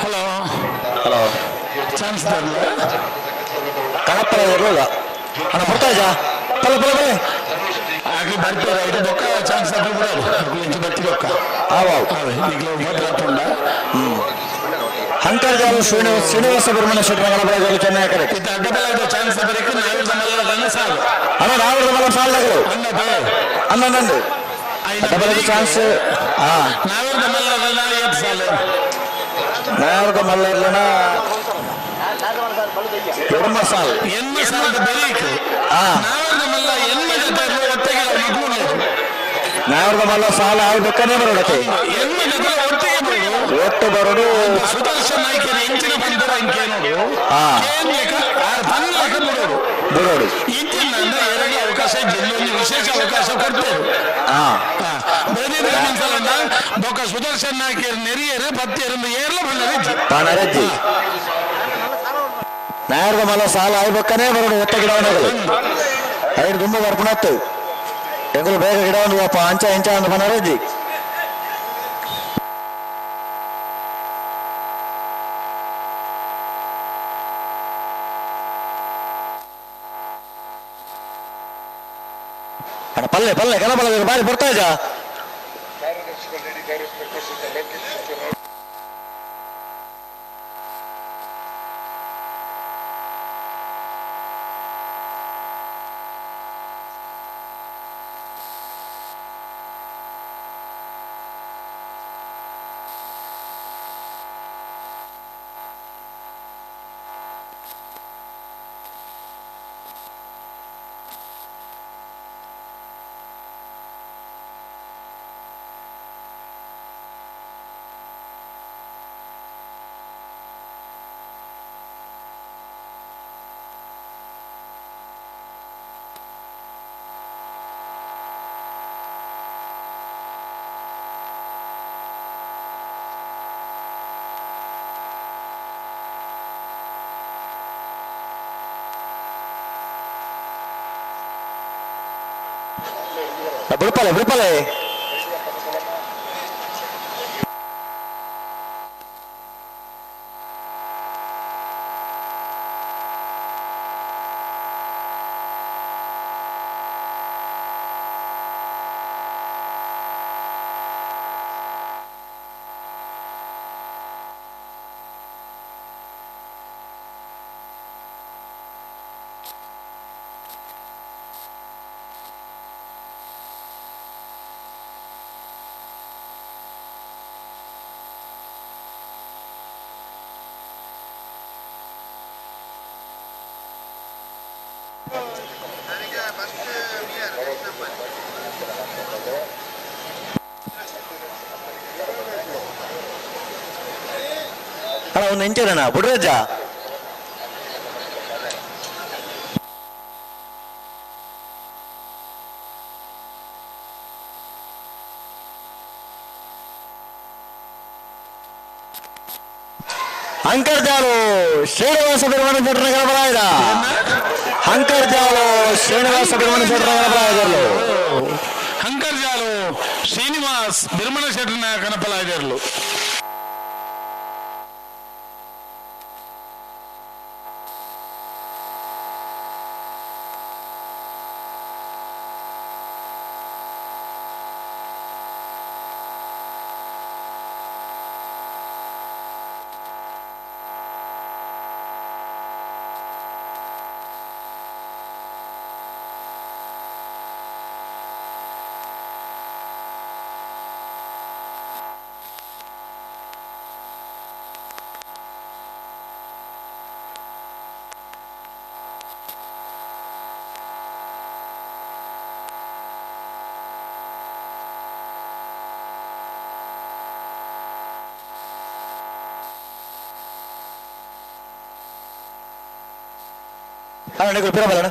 ಹಲೋ ಹಲೋ ಚಾನ್ಸ್ ಕಣಪ್ಪರ ಇರಲಿಲ್ಲ ಅಣ್ಣ ಬರ್ತಾ ಇದ್ಯಾ ಪಲ್ಲೆ ಪಲ್ಲೆ ಪಲ್ಲೆ ಆಗ್ಲಿ ಬರ್ತಾರೆ ಇದು ಬೊಕ್ಕ ಚಾನ್ಸ್ ಆಗ್ಲಿ ಬಿಡೋದು ಇಂಚು ಬತ್ತಿ ಬೊಕ್ಕ ಈಗಲೇ ಮಾತ್ರ ಹಂಕರ್ಜಾಲು ಶ್ರೀನಿವಾಸ ಶ್ರೀನಿವಾಸ ಬಿರ್ಮಣ ಶೆಟ್ಟರ ಗಣಪರಾಜರು ಚೆನ್ನೈ ಕರೆ ಇದು ಅಡ್ಡಬಲ ಚಾನ್ಸ್ ಬರೀಕು ನಾವಿರದ ಮಲ್ಲ ಸಾಲು ಅಣ್ಣ ನಾವಿರದ ಮಲ್ಲ ಸಾಲಗಳು ಅಣ್ಣ ನಂದು ಅಡ್ಡಬಲದ ಚಾನ್ಸ್ ಹಾ ನಾವಿರದ ಮಲ್ಲ ಏತ್ ಸಾಲು ನಾವಿರದ ಮಲ್ಲರ್ಲನ ಎಡ್ಮ ಸಾಲ್ ಎನ್ಮ ಸಾಲದ ಬರೀಕು ಹಾ ನಾವಿರದ ಮಲ್ಲ ಎನ್ಮ ಜೊತೆ ಒಟ್ಟಿಗೆ ಮಗು ನಾವಿರದ ಮಲ್ಲ ಸಾಲ ಆಗ್ಬೇಕನೇ ಬರೋಡಕ್ಕೆ ಎನ್ಮ ಜೊತೆ ಒಟ್ಟಿಗೆ ಬರೋದು ಒಟ್ಟು ಬರೋಡು ಸುದರ್ಶನ್ ನಾಯ್ಕರ ಇಂಚಿನ ಬಂದರ ಇಂಕೆ ನೋಡು ಹಾ ಏನ್ ಆರು ಪನ್ನಕ ಬಿಡೋದು ಬಿಡೋಡು ಇಂಚಿನ ಅಂದ್ರೆ ಎರಡು ಅವಕಾಶ ಜಿಲ್ಲೆಯಲ್ಲಿ ವಿಶೇಷ ಅವಕಾಶ ಕೊಡ್ತೇವೆ ಹಾ ಬೊಕ್ಕ ಸುದರ್ಶನ್ ನಾಯ್ಕರ್ ನೆರಿಯರು ಪತ್ತಿಯರು ಏರ್ಲ ಬಂದರಿಜ್ಜಿ ಪಾಣರಜ್ಜಿ ನಾಯರ್ದ ಮಲ್ಲ ಸಾಲ ಆಗ್ಬೇಕನೇ ಬರೋಡು ಒತ್ತ ಗಿಡವನಗಳು ಐದು ತುಂಬ ಬರ್ಪಣತ್ತು ಎಂಗಳು ಬೇಗ ಗಿಡವನ್ನು ಅಪ್ಪ ಅಂಚ ಇಂಚ ಅಂದ ಪನರಜ್ಜಿ ಅಣ್ಣ ಪಲ್ಲೆ ಪಲ್ಲೆ ಕನಪಲ್ಲ ಬಾರಿ ಬರ್ತಾ ಇದ್ಯಾ ಬಿಡ್ಪಲೆ ಬಿಡ್ಪಲೆ ಅಣ್ಣ ಒಂದು ಎಂಚೇನಣ್ಣ ಬುಡ್ರಜ್ಜ ಅಂಕರ್ಜಾಲು ಶ್ರೀನಿವಾಸ ಬಿರ್ಮಣ ಶೆಟ್ಟರ ಗಣಪರಾಯದ ಅಂಕರ್ಜಾಲು ಶ್ರೀನಿವಾಸ ಬಿರ್ಮಣ ಶೆಟ್ಟರ ಗಣಪರಾಯದರ್ಲು ಹಂಕರ್ಜಾಲು ಶ್ರೀನಿವಾಸ್ ಬಿರ್ಮಣ ಶೆಟ್ಟರ್ನ ಕನಪಲಾಯದರ್ಲು ಅಣ್ಣ ನೀವು ಪಿರಬಲ್ಲ ಅಣ್ಣ.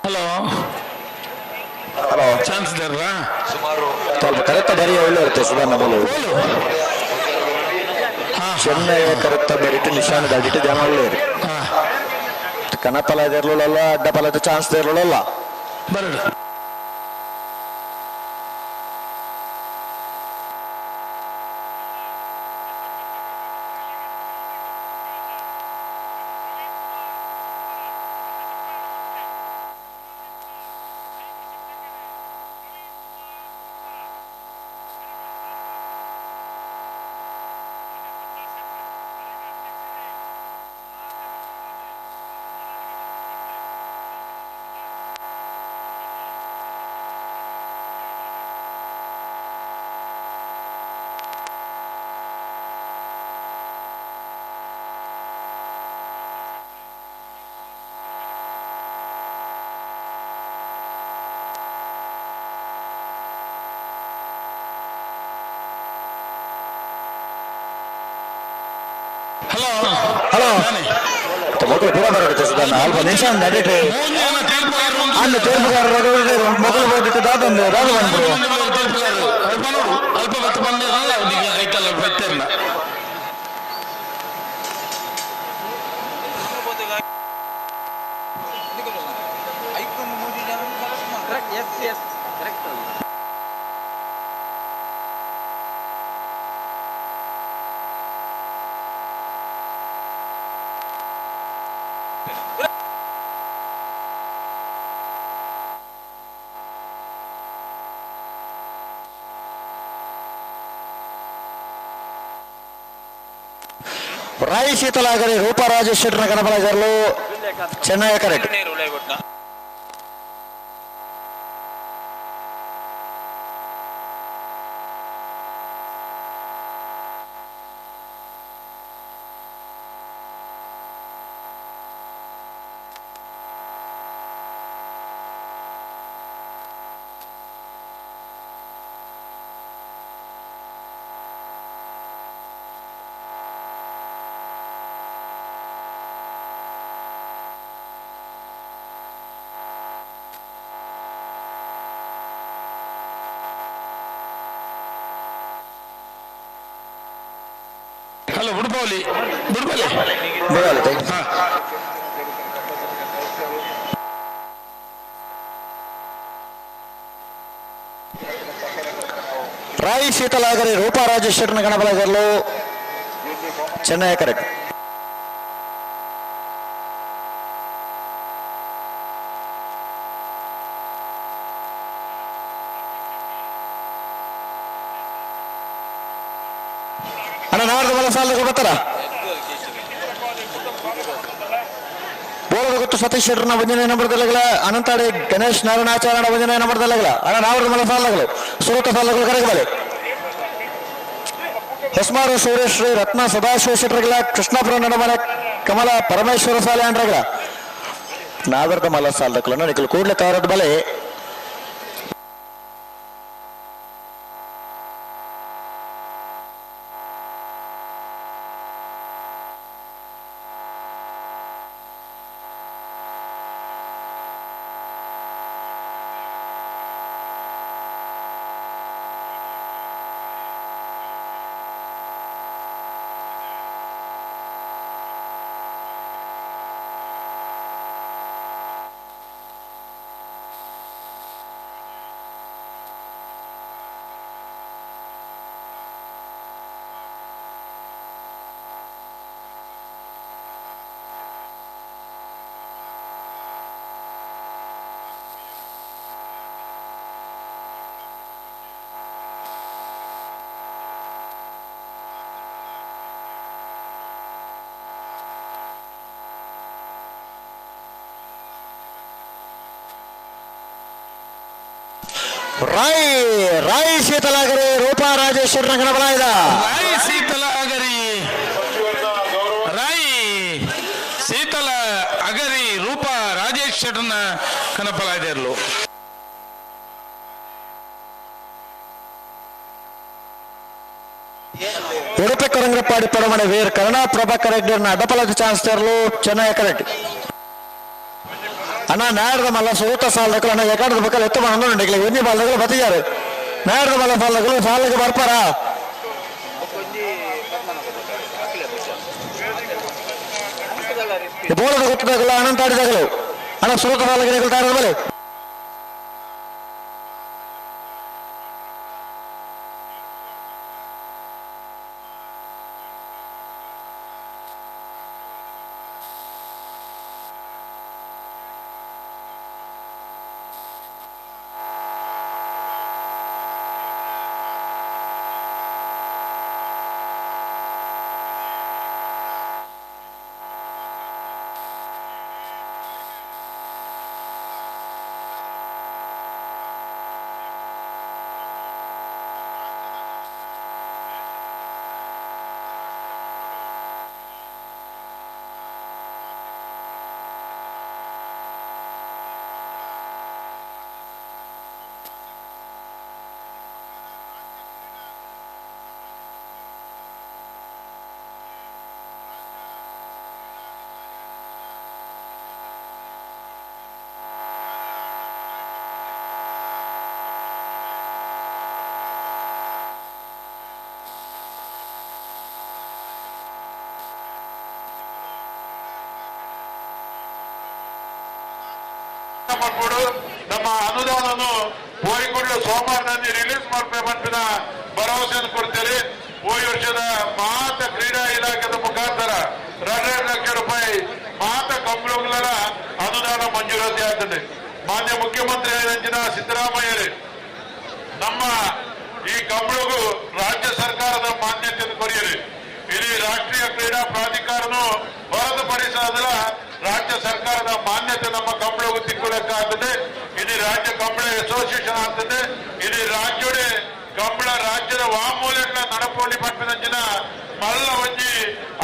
ಹಲೋ ಹಲೋ ಚಾನ್ಸ್ ದೇರ್ರಾ ಸ್ವಲ್ಪ ಕರೆಕ್ಟ್ ಬರಿ ಒಳ್ಳೆ ಇರುತ್ತೆ ಸುಧಾರಣ ಮೂಲು ಚೆನ್ನೈ ಕರೆಕ್ಟ್ ಬರಿಟ್ಟು ನಿಶಾನ ದಾಟಿಟ್ಟು ಜನ ಒಳ್ಳೆ ಇರು ಕನಪಲ ಇರಲಿಲ್ಲ ಅಡ್ಡಪಲ ಚಾನ್ಸ್ ಇರಲಿಲ್ಲ ಬರಡು ಹಲೋ ಹಲೋ ಮಕ್ಕಳು ಪೂರ ಬರಡುತ್ತೆ ಸುಧಾರಣ ಅಲ್ಪ ನಿಶಾನ ದಾಟಿಟ್ಟು ಅಂದು ತೀರ್ಪುಗಾರರು ಮಕ್ಕಳು ಹೋಗಿತ್ತು ದಾದೊಂದು ದಾದ ಬಂದ್ರು ಅಲ್ಪ ನೋಡು ಅಲ್ಪ ಬತ್ತ ಬಂದಿರಲ್ಲ ಅವನಿಗೆ ಐತಲ್ಲ ಬತ್ತೇರ್ನ ಎಸ್ ಎಸ್ ಕರೆಕ್ಟ್ ರಾಯಿ ಶೀತಲಾಗರಿ ರೂಪಾ ರಾಜೇಶ್ ಶೆಟ್ಟರ್ನ ಕನಪಲಾಜರ್ಲು ಚೆನ್ನೈ ಕರೆಕ್ಟ್ ಹಲೋ ಬುಡ್ಪಾವಲಿ ಬುಡ್ಪಾಲಿ ಬುಡ್ಪಾಲಿ ಹಾ ರಾಯಿ ಶೀತಲಾಗರಿ ರೂಪಾ ರಾಜೇಶ್ ಶೆಟ್ಟರ್ನ ಕನಪಲಾಜರ್ಲು ಚೆನ್ನೈ ಕರೆಕ್ಟ್ ಅಣ್ಣ ನಾಡ್ದು ಬಲ ಸಾಲ ಬರ್ತಾರ ಬೋಳದ ಗೊತ್ತು ಸತೀಶ್ ಶೆಟ್ಟರ್ನ ವಂಜನೆ ನಂಬರ್ದಲ್ಲಗಳ ಅನಂತಾಡಿ ಗಣೇಶ್ ನಾರಾಯಣಾಚಾರ್ಯನ ವಂಜನೆ ನಂಬರ್ದಲ್ಲಗಳ ಅಣ್ಣ ನಾವರದ ಮಲ ಸಾಲಗಳು ಸುರತ ಸಾಲಗಳು ಕರೆಗೆ ಬಲೆ ಹೊಸ್ಮಾರು ಸೂರ್ಯಶ್ರೀ ರತ್ನ ಸದಾಶಿವ ಶೆಟ್ಟರ್ಗಳ ಕೃಷ್ಣಾಪುರ ನಡಮನೆ ಕಮಲ ಪರಮೇಶ್ವರ ಸಾಲೆ ಅಂಡ್ರಗಳ ನಾಗರದ ಮಲ ಸಾಲದಕ್ಕಲನ್ನ ನಿಖಲ್ ಕೂಡಲೇ ತಾರದ ಬಲೆ ರಾಯ್ ರಾಯ್ ಶೀತಲಾಗರಿ ರೂಪಾ ರಾಜೇಶ್ವರನ ಗಣಪನಾಯ್ದ ರಾಯ್ ಶೀತಲ ಅಗರಿ ರಾಯ್ ಶೀತಲ ಅಗರಿ ರೂಪಾ ರಾಜೇಶ್ ಶೆಟ್ಟರ್ನ ಕನಪಲಾದಿರ್ಲು ಉಡುಪಿ ಕೊರಂಗ್ರಪ್ಪಾಡಿ ಪಡಮನೆ ವೀರ್ ಕರುಣಾ ಪ್ರಭಾಕರ್ ಹೆಗ್ಡೆರ್ನ ಅಡ್ಡಪಲದ ಚಾನ್ಸ್ ತೇರಲು ಚೆನ್ನೈ ಕರೆಕ್ಟ್ ಅಣ್ಣ ನಾಡ್ದ ಮಲ್ಲ ಸುರುತ ಸಾಲದಕ್ಕಲು ಅಣ್ಣ ಎಕಾಡದ ಬಕ್ಕಲ್ ಎತ್ತು ಬಂದು ನಿಕ್ಲೆ ಒಂಜಿ ಬಾಲ್ದಗಳು ಬತ್ತಿಯಾರು ನಾಡ್ದ ಮಲ್ಲ ಸಾಲದಕ್ಕಲು ಸಾಲಕ್ಕೆ ಬರ್ಪಾರ ಬೋಳದ ಗೊತ್ತದಾಗಲ್ಲ ಅನಂತಾಡಿದಾಗಲು ಅಣ್ಣ ಸುರುತ ಸಾಲಕ್ಕೆ ತಾರದ ಮೇಲೆ ಮಾಡ್ಕೊಡು ನಮ್ಮ ಅನುದಾನನು ಹೋರಿಕೊಂಡು ಸೋಮವಾರದಲ್ಲಿ ರಿಲೀಸ್ ಮಾಡ್ಬೇಕಂತ ಭರವಸೆಯನ್ನು ಕೊಡ್ತೀರಿ. ಹೋದ ವರ್ಷದ ಮಾತ ಕ್ರೀಡಾ ಇಲಾಖೆದ ಮುಖಾಂತರ 2 ಲಕ್ಷ ರೂಪಾಯಿ ಮಾತ ಕಂಬಳಗಳ ಅನುದಾನ ಮಂಜೂರಾತಿ ಆಗ್ತದೆ. ಮಾನ್ಯ ಮುಖ್ಯಮಂತ್ರಿ ಆದಂಚಿನ ಸಿದ್ದರಾಮಯ್ಯರೇ, ನಮ್ಮ ಈ ಕಂಬಳಗೂ ರಾಜ್ಯ ಸರ್ಕಾರದ ಮಾನ್ಯತೆಯನ್ನು ಕೊರಿಯರಿ. ಇಡೀ ರಾಷ್ಟ್ರೀಯ ಕ್ರೀಡಾ ಪ್ರಾಧಿಕಾರನು ಹೊರತುಪಡಿಸೋದಿಲ್ಲ, ರಾಜ್ಯ ಸರ್ಕಾರದ ಮಾನ್ಯತೆ ನಮ್ಮ ಕಂಬಳಗೂ ತಿಕ್ಕೊಳ್ಳಕ್ಕಾಗ್ತದೆ. ಇಡೀ ರಾಜ್ಯ ಕಂಬಳ ಅಸೋಸಿಯೇಷನ್ ಆಗ್ತದೆ. ಇಡೀ ರಾಜ್ಯಡೆ ಕಂಬಳ ರಾಜ್ಯದ ವಾಮೂಲ್ಯಗಳ ನಡಪೋಲಿ ಪಟ್ಟಿನ ಮಲ್ಲ ಒಂಜಿ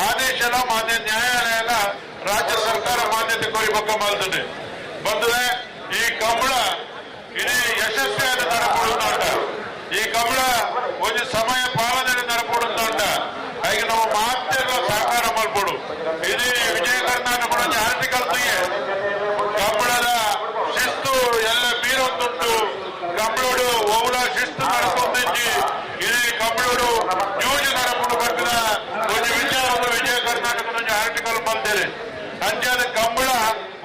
ಆದೇಶನ ಮಾನ್ಯ ನ್ಯಾಯಾಲಯನ ರಾಜ್ಯ ಸರ್ಕಾರ ಮಾನ್ಯತೆ ಕೋರಿಬೊಕ್ಕ ಮಾಡ್ತದೆ. ಬಂದ್ರೆ ಈ ಕಂಬಳ ಇಡೀ ಯಶಸ್ವಿಯಾದ ನಡಪಡುವುದಾಟ, ಈ ಕಂಬಳ ಒಂದು ಸಮಯ ಪಾಲನೆ ನಡಪಡುವುದಾಟ. ಹಾಗೆ ನಾವು ಮಾತೆಲ್ಲ ಸಹಕಾರ ಮಾಡ್ಬೋದು. ಇಡೀ ವಿಜಯ ಕರ್ನಾಟಕ ಆರ್ಟಿಕಲ್ ಕಂಬಳದ ಶಿಸ್ತು ಎಲ್ಲ ಮೀರೊಂದುಂಟು. ಕಂಬಳೋಡು ಓವಳ ಶಿಸ್ತು ನಡ್ಕೊಂಡಿಜ್ಜಿ. ಇಡೀ ಕಂಬಳೋಡು ಜೂಜು ನಡಪಡು ಬರ್ತಿದ ಒಂದು ವಿಚಾರವನ್ನು ವಿಜಯ ಕರ್ನಾಟಕ ಆರ್ಟಿಕಲ್ ಬಂದೇನೆ. ಅಂಚಾದ ಕಂಬಳ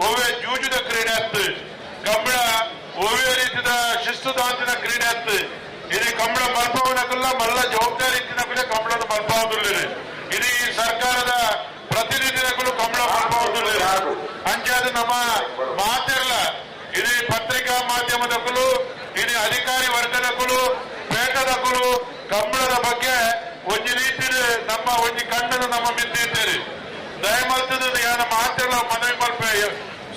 ಒವ್ವೆ ಜೂಜುದ ಕ್ರೀಡೆ ಆಗ್ತದೆ, ಕಂಬಳ ಒವ್ವೆ ರೀತಿಯ ಶಿಸ್ತು ದಾಂತಿನ ಕ್ರೀಡೆ ಆಗ್ತದೆ. ಇದು ಕಂಬಳ ಮಲ್ಪವನಕ್ಕಲ್ಲ ಮಲ್ಲ ಜವಾಬ್ದಾರಿ ಇತ್ತಿನ ಕಂಬಳದ ಮಲ್ಪಾವುದಿಲ್ಲ. ಇದು ಈ ಸರ್ಕಾರದ ಪ್ರತಿನಿಧಿಗಳು ಕಂಬಳ ಮಲ್ಪಾವುದಿಲ್ಲ. ಅಂಚಾದ ನಮ್ಮ ಮಾತಿರಲ್ಲ, ಇದು ಪತ್ರಿಕಾ ಮಾಧ್ಯಮದಕ್ಕಲು, ಇದು ಅಧಿಕಾರಿ ವರ್ಗದಕ್ಕಲು, ಪೇಟದಕ್ಕಲು ಕಂಬಳದ ಬಗ್ಗೆ ಒಂಜಿ ರೀತಿ ನಮ್ಮ ಒಂಜಿ ಕಣ್ಣನ್ನು ನಮ್ಮ ಮಿತ್ತಿದ್ದೇವೆ. ದಯಮಲ್ತದ ಯಾನ ಮಾತಿರಲ್ಲ ಮನವಿ ಮಲ್ಪ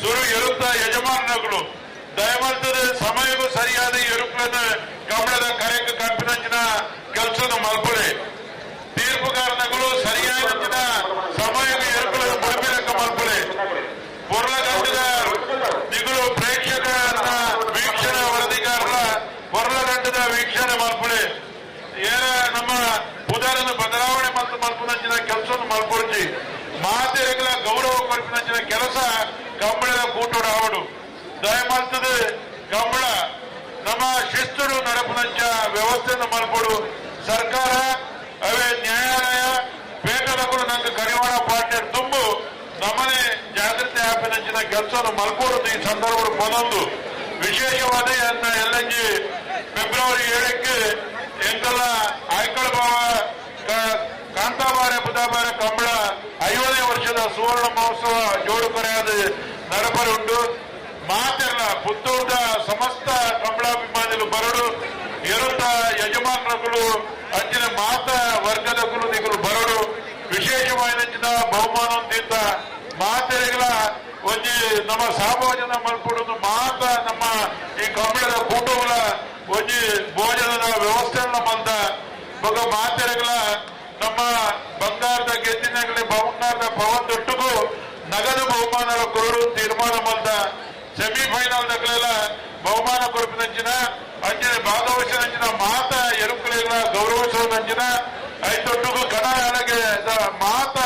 ಸುರು ಎರುತ್ತ ಯಜಮಾನಗಳು ದಯಮಲ್ತದ ಸಮಯಕ್ಕೂ ಸರಿಯಾದ ಎರುಕನ್ನು ಕಂಬಳದ ಕರೆಗೆ ಕಲ್ಪಿನಂಚಿನ ಕೆಲಸನ ಮಲ್ಪುಳೆ. ತೀರ್ಪುಗಾರನಗಳು ಸರಿಯಾದ ಸಮಯಕ್ಕೆ ಎರುಕುಲ ಮುಡಿಪಿನಕ್ಕ ಮಲ್ಪುಳೆ. ಪೊರ್ಲಗಂಟದ ನಿಗುಲು ಪ್ರೇಕ್ಷಕರ ವೀಕ್ಷಣೆ ವರದಿಗಾರರ ಪೊರ್ಲಗಂಟದ ವೀಕ್ಷಣೆ ಮಲ್ಪುಳೆ. ಏನ ನಮ್ಮ ಪುದರನ್ನು ಬದಲಾವಣೆ ಮತ್ತು ಮಲ್ಪುನಂಚಿನ ಕೆಲಸವನ್ನು ಮಲ್ಪುರ್ಜಿ. ಮಾತೆರೆಗಳ ಗೌರವ ಕೊಲ್ಪಿನಂಚಿನ ಕೆಲಸ ಕಂಬಳದ ಕೂಟೋಡ ಆವಡು. ದಯಮಲ್ತದೆ ಕಂಬಳ ನಮ್ಮ ಶಿಸ್ತುಡು ನಡಪುನಂಚ ವ್ಯವಸ್ಥೆಯನ್ನು ಮಲ್ಪಡು. ಸರ್ಕಾರ ಅವೇ ನ್ಯಾಯಾಲಯ ಪೇಟದಗಳು ನಂಗೆ ಕಡಿವಾಣ ಪಾರ್ಟ್ನರ್ ತುಂಬು ನಮ್ಮನೆ ಜಾಗೃತಿ ಆಪಿನಂಚಿನ ಕೆಲಸವನ್ನು ಮಲ್ಪೋಡು. ಈ ಸಂದರ್ಭ ಪೊನೊಂದು ವಿಶೇಷವಾದ ಎಲ್ಲಂಜಿ ಫೆಬ್ರವರಿ 7ಕ್ಕೆ ಎಂಕಲ್ಲ ಆಯ್ಕಳ ಬಾವ ಕಾಂತಾಬಾರೆ ಬುಧಾಬಾರೆ ಕಂಬಳ 50ನೇ ವರ್ಷದ ಸುವರ್ಣ ಮಹೋತ್ಸವ ಜೋಡು ಕೊರೆಯಾದ ನಡಪರು ಉಂಟು. ಮಾತೆಲ್ಲ ಪುತ್ತೂರದ ಸಮಸ್ತ ಕಂಬಳಾಭಿಮಾನಿಗಳು ಬರಡು, ಎರುತ್ತ ಯಜಮಾನರುಗಳು ಅಂಚಿನ ಮಾತ ವರ್ಗದಗಳು ನಿಗಲು ಬರಡು. ವಿಶೇಷವಾದ ಬಹುಮಾನ ತೀರ್ಥ ಮಾತೆರೆಗಳ ಒಂಜಿ ನಮ್ಮ ಸಾಭೋಜನ ಮಲ್ಪುಡುದು ಮಾತ ನಮ್ಮ ಈ ಕಂಬಳದ ಕೂಟಗಳ ಒಂಜಿ ಭೋಜನದ ವ್ಯವಸ್ಥೆಯನ್ನು ಬಂದ ಬೊಕ ಮಾತೆರೆಗಳ ನಮ್ಮ ಬಂಗಾರದ ಗೆದ್ದಿನಗಲಿ ಬಂಗಾರದ ಪವನ್ ದೊಟ್ಟುಗೂ ನಗದು ಬಹುಮಾನದ ಕೊರಡು ತೀರ್ಮಾನ ಬಂದ ಸೆಮಿಫೈನಲ್ ದಗಲೆಲ್ಲ ಬಹುಮಾನ ಕೊರಪಿನಂಚಿನ ಅಂಚಿನ ಭಾಗವಹಿಸಿದಂಚಿನ ಮಾತ ಎರುಕುಲೆಗಳ ಗೌರವಿಸುವಂಚಿನ ಐತೊಟ್ಟುಗೂ ಕಣ ಅಳಗೆ ಮಾತ